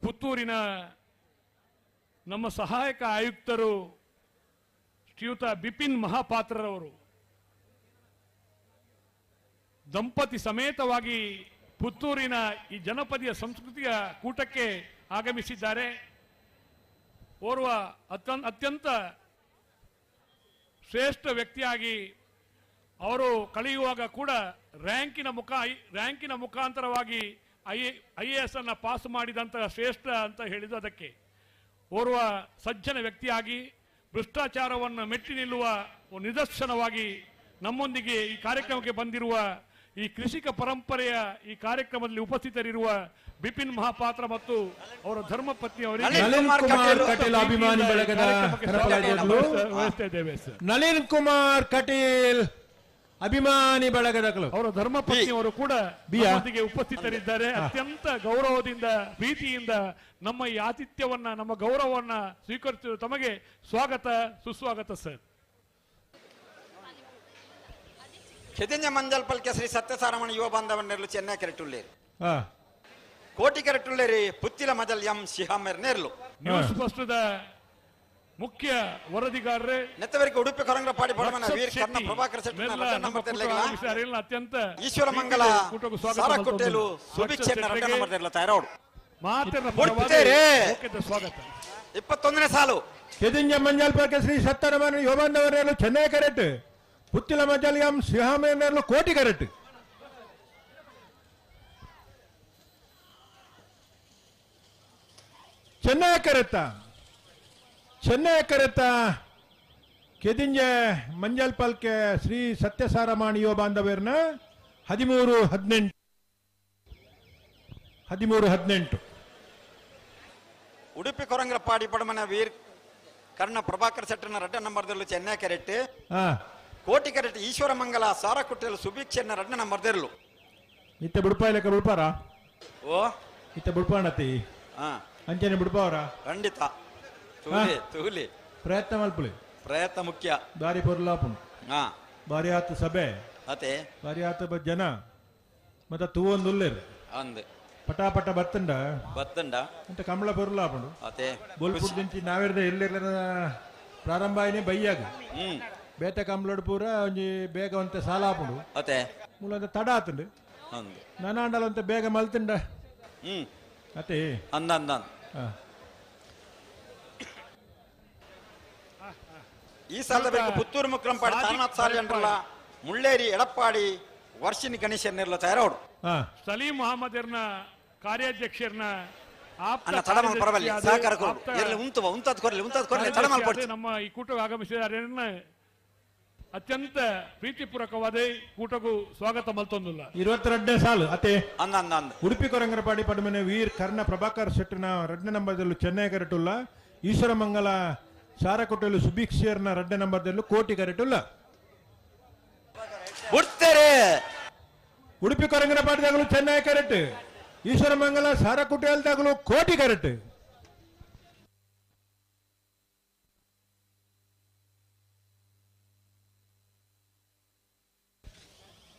ಪುತ್ತೂರಿನ ನಮ್ಮ ಸಹಾಯಕ ಆಯುಕ್ತರು ಶ್ರೀಯುತ ಬಿಪಿನ್ ಮಹಾಪಾತ್ರರವರು ದಂಪತಿ ಸಮೇತವಾಗಿ ಪುತ್ತೂರಿನ ಈ ಜನಪದೀಯ ಸಂಸ್ಕೃತಿಯ ಕೂಟಕ್ಕೆ ಆಗಮಿಸಿದ್ದಾರೆ. ಓರ್ವ ಅತ್ಯಂತ ಶ್ರೇಷ್ಠ ವ್ಯಕ್ತಿಯಾಗಿ ಅವರು ಕಳೆಯುವಾಗ ಕೂಡ ರ್ಯಾಂಕಿನ ಮುಖಾಂತರವಾಗಿ IAS ಅನ್ನು ಪಾಸ್ ಮಾಡಿದಂತಹ ಶ್ರೇಷ್ಠ ಅಂತ ಹೇಳಿದ್ದು ಅದಕ್ಕೆ. ಓರ್ವ ಸಜ್ಜನ ವ್ಯಕ್ತಿಯಾಗಿ ಭ್ರಷ್ಟಾಚಾರವನ್ನು ಮೆಟ್ಟಿ ನಿಲ್ಲುವ ನಿದರ್ಶನವಾಗಿ ನಮ್ಮೊಂದಿಗೆ ಈ ಕಾರ್ಯಕ್ರಮಕ್ಕೆ ಬಂದಿರುವ ಈ ಕೃಷಿಕ ಪರಂಪರೆಯ ಈ ಕಾರ್ಯಕ್ರಮದಲ್ಲಿ ಉಪಸ್ಥಿತರಿರುವ ಬಿಪಿನ್ ಮಹಾಪಾತ್ರ ಮತ್ತು ಅವರ ಧರ್ಮಪತ್ನಿಯವರಿಗೆ ನಳಿನ್ ಕುಮಾರ್ ಕಟೀಲ್ ಅಭಿಮಾನಿ ಬಳಗದ ನಳಿನ್ ಕುಮಾರ್ ಕಟೀಲ್ ಅಭಿಮಾನಿ ಬಳಗದಗಳು ಅವರ ಧರ್ಮಪತ್ನಿಯವರು ಕೂಡ ನಮ್ಮೊಂದಿಗೆ ಉಪಸ್ಥಿತರಿದ್ದಾರೆ. ಅತ್ಯಂತ ಗೌರವದಿಂದ ಪ್ರೀತಿಯಿಂದ ನಮ್ಮ ಈ ಆತಿಥ್ಯವನ್ನ ನಮ್ಮ ಗೌರವವನ್ನ ಸ್ವೀಕರಿಸಿದ ತಮಗೆ ಸ್ವಾಗತ ಸುಸ್ವಾಗತ ಸರ್. ಕೆದಿಂಜ ಮಂಜಲ್ಪಲ್ಕೆ ಶ್ರೀ ಸತ್ಯಸಾರಮಣ ಯುವ ಬಾಂಧವನ್ನೆರಲು ಚೆನ್ನೈ ಕೆರೆಟುಳ್ಳೇರಿ ಕೋಟಿ ಕೆರೆಟುಳ್ಳೇರಿ ಪುತ್ತಿಲ ಮಜಲ್ ಎಂ ಶಿಹಾಮೆರ್ ನೇರ್ಲು. ನ್ಯೂಸ್ ಫಸ್ಟ್ದ ಮುಖ್ಯ ವರದಿಗಾರರೇ ನೆತ್ತವರಿಗೆ ಉಡುಪಿ ಕೊರಂಗ್ರಪಾಡಿ ಬಡಮನ ವೀರ್ ಕರ್ಣ ಪ್ರಭಾಕರ್ ಶೆಟ್ಟಿ ಅತ್ಯಂತ ಈಶ್ವರ ಮಂಗಲ ಸಾರಕೊಟ್ಟೇಲು ಸುಭಿಕ್ಷ ತಯಾರೋಡು ಸ್ವಾಗತ. 21ನೇ ಸಾಲು ಕೆದಿಂಜ ಮಂಜಲ್ಪಲ್ಕೆ ಶ್ರೀ ಸತ್ಯರಮಣ ಯುವ ಬಾಂಧವನ್ನೆರಲು ಚೆನ್ನೈ ಕೆರೆಟ್ ಪುತ್ತಿಲ ಮಜಲ್ ಎಂ ಸಿಹಾಮೇರ್ನೇರ್ಲು ಕೋಟಿ ಕರೆಟ್. ಚೆನ್ನೈ ಕರೆತ್ತ ಚೆನ್ನೈ ಕರೆತ್ತ ಕೆದಿಂಜೆ ಮಂಜಲ್ಪಲ್ಕೆ ಶ್ರೀ ಸತ್ಯಸಾರಮಾಣಿ ಯುವ ಬಾಂಧವ್ಯರ್ನ 13 18 13 18. ಉಡುಪಿ ಕೊರಂಗ್ರಪಾಡಿ ಪಡಮನ ವೀರ್ ಕರ್ಣ ಪ್ರಭಾಕರ್ ಶೆಟ್ಟನ 2 ನಂಬರ್ದಲ್ಲೂ ಚೆನ್ನೈ ಕೆರೆಟ್ ಕೋಟಿ ಕರೆಟ್ ಈಶ್ವರ ಮಂಗಲ ಸಾರಕುಟ್ಟೆಲು ಸುಭಿಕ್ಷೆನ 2 ನಂಬರ್ದೆರಲು. ಇತ್ತ ಬುಡ್ಪ ಇಲ್ಲಕ ಬುಡ್ಪಾರ ಓ ಇತ್ತ ಬುಡ್ಪಾಣತಿ ಅಂಚನೆ ಬುಡ್ಪಾವರ ಖಂಡಿತ ತೂಲಿ ತೂಲಿ ಪ್ರಯತ್ನ ಮಲ್ಪುಲಿ ಪ್ರಯತ್ನ ಮುಖ್ಯ. ದಾರಿ ಪೊರ್ಲಾಪುಣು ಬಾರಿ ಆತ ಸಭೆ ಅತೆ ಬಾರಿ ಆತ ಜನ ಮತ್ತೆ ತೂವೊಂದುಲ್ಲೇರು ಅಂದ್ ಪಟಾಪಟ ಬತ್ತಂಡ ಬತ್ತಂಡ ಅಂತ ಕಮಲ ಪೊರ್ಲಾಪುಣು ಅತೆ ಬೋಲ್ಪುರ್ ನಾವೇರ್ದ ಎಲ್ಲೆಲ್ಲ ಪ್ರಾರಂಭ ಆಯ್ನೆ ಬೈಯಾಗ ಬೇತೆ ಕಂಬ್ಲೋಡ್ ಪೂರ ಒಂಜಿ ಬೇಗ ಒಂತೆ ಸಾಲ ಆಪುಂಡು ಅತೆ ಮೂಲಂತ ತಡ ಆತುಂಡು ನನಾಂಡಲ ಒಂತೆ ಬೇಗ ಮಲ್ತುಂಡ ಅತೆ ಅಂದ ಅಂದ. ಈ ಸಾಲದ ಬೇಕು ಪುತ್ತೂರು ಮುಕ್ರಂಪಾಡಿ ತಾರನಾಥ್ ಸಾಲಿ ಅಂಡ್ರಲ್ಲ ಮುಳ್ಳೇರಿ ಎಡಪ್ಪಾಡಿ ವರ್ಷಿನಿ ಗಣೇಶನ್ನೆಲ್ಲ ತಯಾರೋಡು. ಸಲೀಂ ಮೊಹಮ್ಮದ್ ಕಾರ್ಯಾಧ್ಯಕ್ಷರನ್ನ ಆಪ್ತ ಅಣ್ಣ ತಡ ಮಲ್ ಪರವಲ್ಲಿ ಕಾರ್ಯದರ್ಶಿಯಾದ ಸಹಕಾರ ಕೊಡು. ಆಪ್ತ ಎಲ್ಲಿ ಉಂತುವ ಉಂತದ್ ಕೊರ್ಲಿ ಉಂತದ್ ಕೊರ್ಲಿ ತಡ ಮಲ್ ಕಾರ್ಯದರ್ಶಿಯಾದ ನಮ್ಮ ಈ ಕೂಟಕ್ಕೆ ಆಗಮಿಸಿದ್ದಾರೆ. ಅತ್ಯಂತ ಪ್ರೀತಿಪೂರ್ವಕವಾದ ಕೂಟಕ್ಕೂ ಸ್ವಾಗತ ಮಲ್ತೊಂದಿಲ್ಲ. 22ನೇ ಸಾಲು ಅತೆ ಅಂದ ಅಂದ ಅಂದ ಉಡುಪಿ ಕೊರಂಗರಪಾಡಿ ಪಡುಮನೆ ವೀರ್ ಕರ್ಣ ಪ್ರಭಾಕರ್ ಶೆಟ್ಟಿನ 2ನೇ ನಂಬರ್ದಲ್ಲೂ ಚೆನ್ನೈ ಕರೆಟುಲ್ಲ. ಈಶ್ವರಮಂಗಲ ಸಾರಕೊಟ್ಟಲು ಸುಭೀಕ್ಷಿಯರ್ನ 2ನೇ ನಂಬರ್ದಲ್ಲೂ ಕೋಟಿ ಕರೆಟುಲ್ಲ. ಬಿಡ್ತೇರೆ ಉಡುಪಿ ಕೊರಂಗರಪಾಡಿ ತಗಲು ಚೆನ್ನೈ ಕರೆಟ್, ಈಶ್ವರಮಂಗಲ ಸಾರಕುಟೇಲ್ ತಗಲು ಕೋಟಿ ಕರೆಟ್.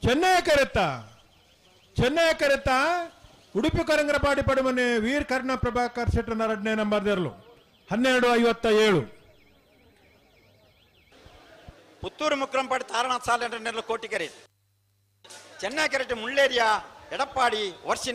ಚೆನ್ನೈ ಕರೆತ್ತ ಚೆನ್ನೈ ಕರೆತ್ತ ಉಡುಪಿ ಕೊರಂಗರಪಾಡಿ ಪಡುಮನೆ ವೀರ್ ಕರ್ಣ ಪ್ರಭಾಕರ್ ಶೆಟ್ಟರ್ನ 2ನೇ ನಂಬರ್ದಲ್ಲೂ 12:57. ಪುತ್ತೂರು ಮುಕ್ರಂಪಾಡಿ ತಾರನಾಥ್ ಸಾಲಿ ಅಂಡ್ರನ್ನೆಲ್ಲ ಕೋಟಿಕೆರೆ, ಚೆನ್ನೈ ಕೆರೆಟ್ ಮುಳ್ಳೇರಿಯ ಎಡಪ್ಪಾಡಿ ವರ್ಷಿನಿ.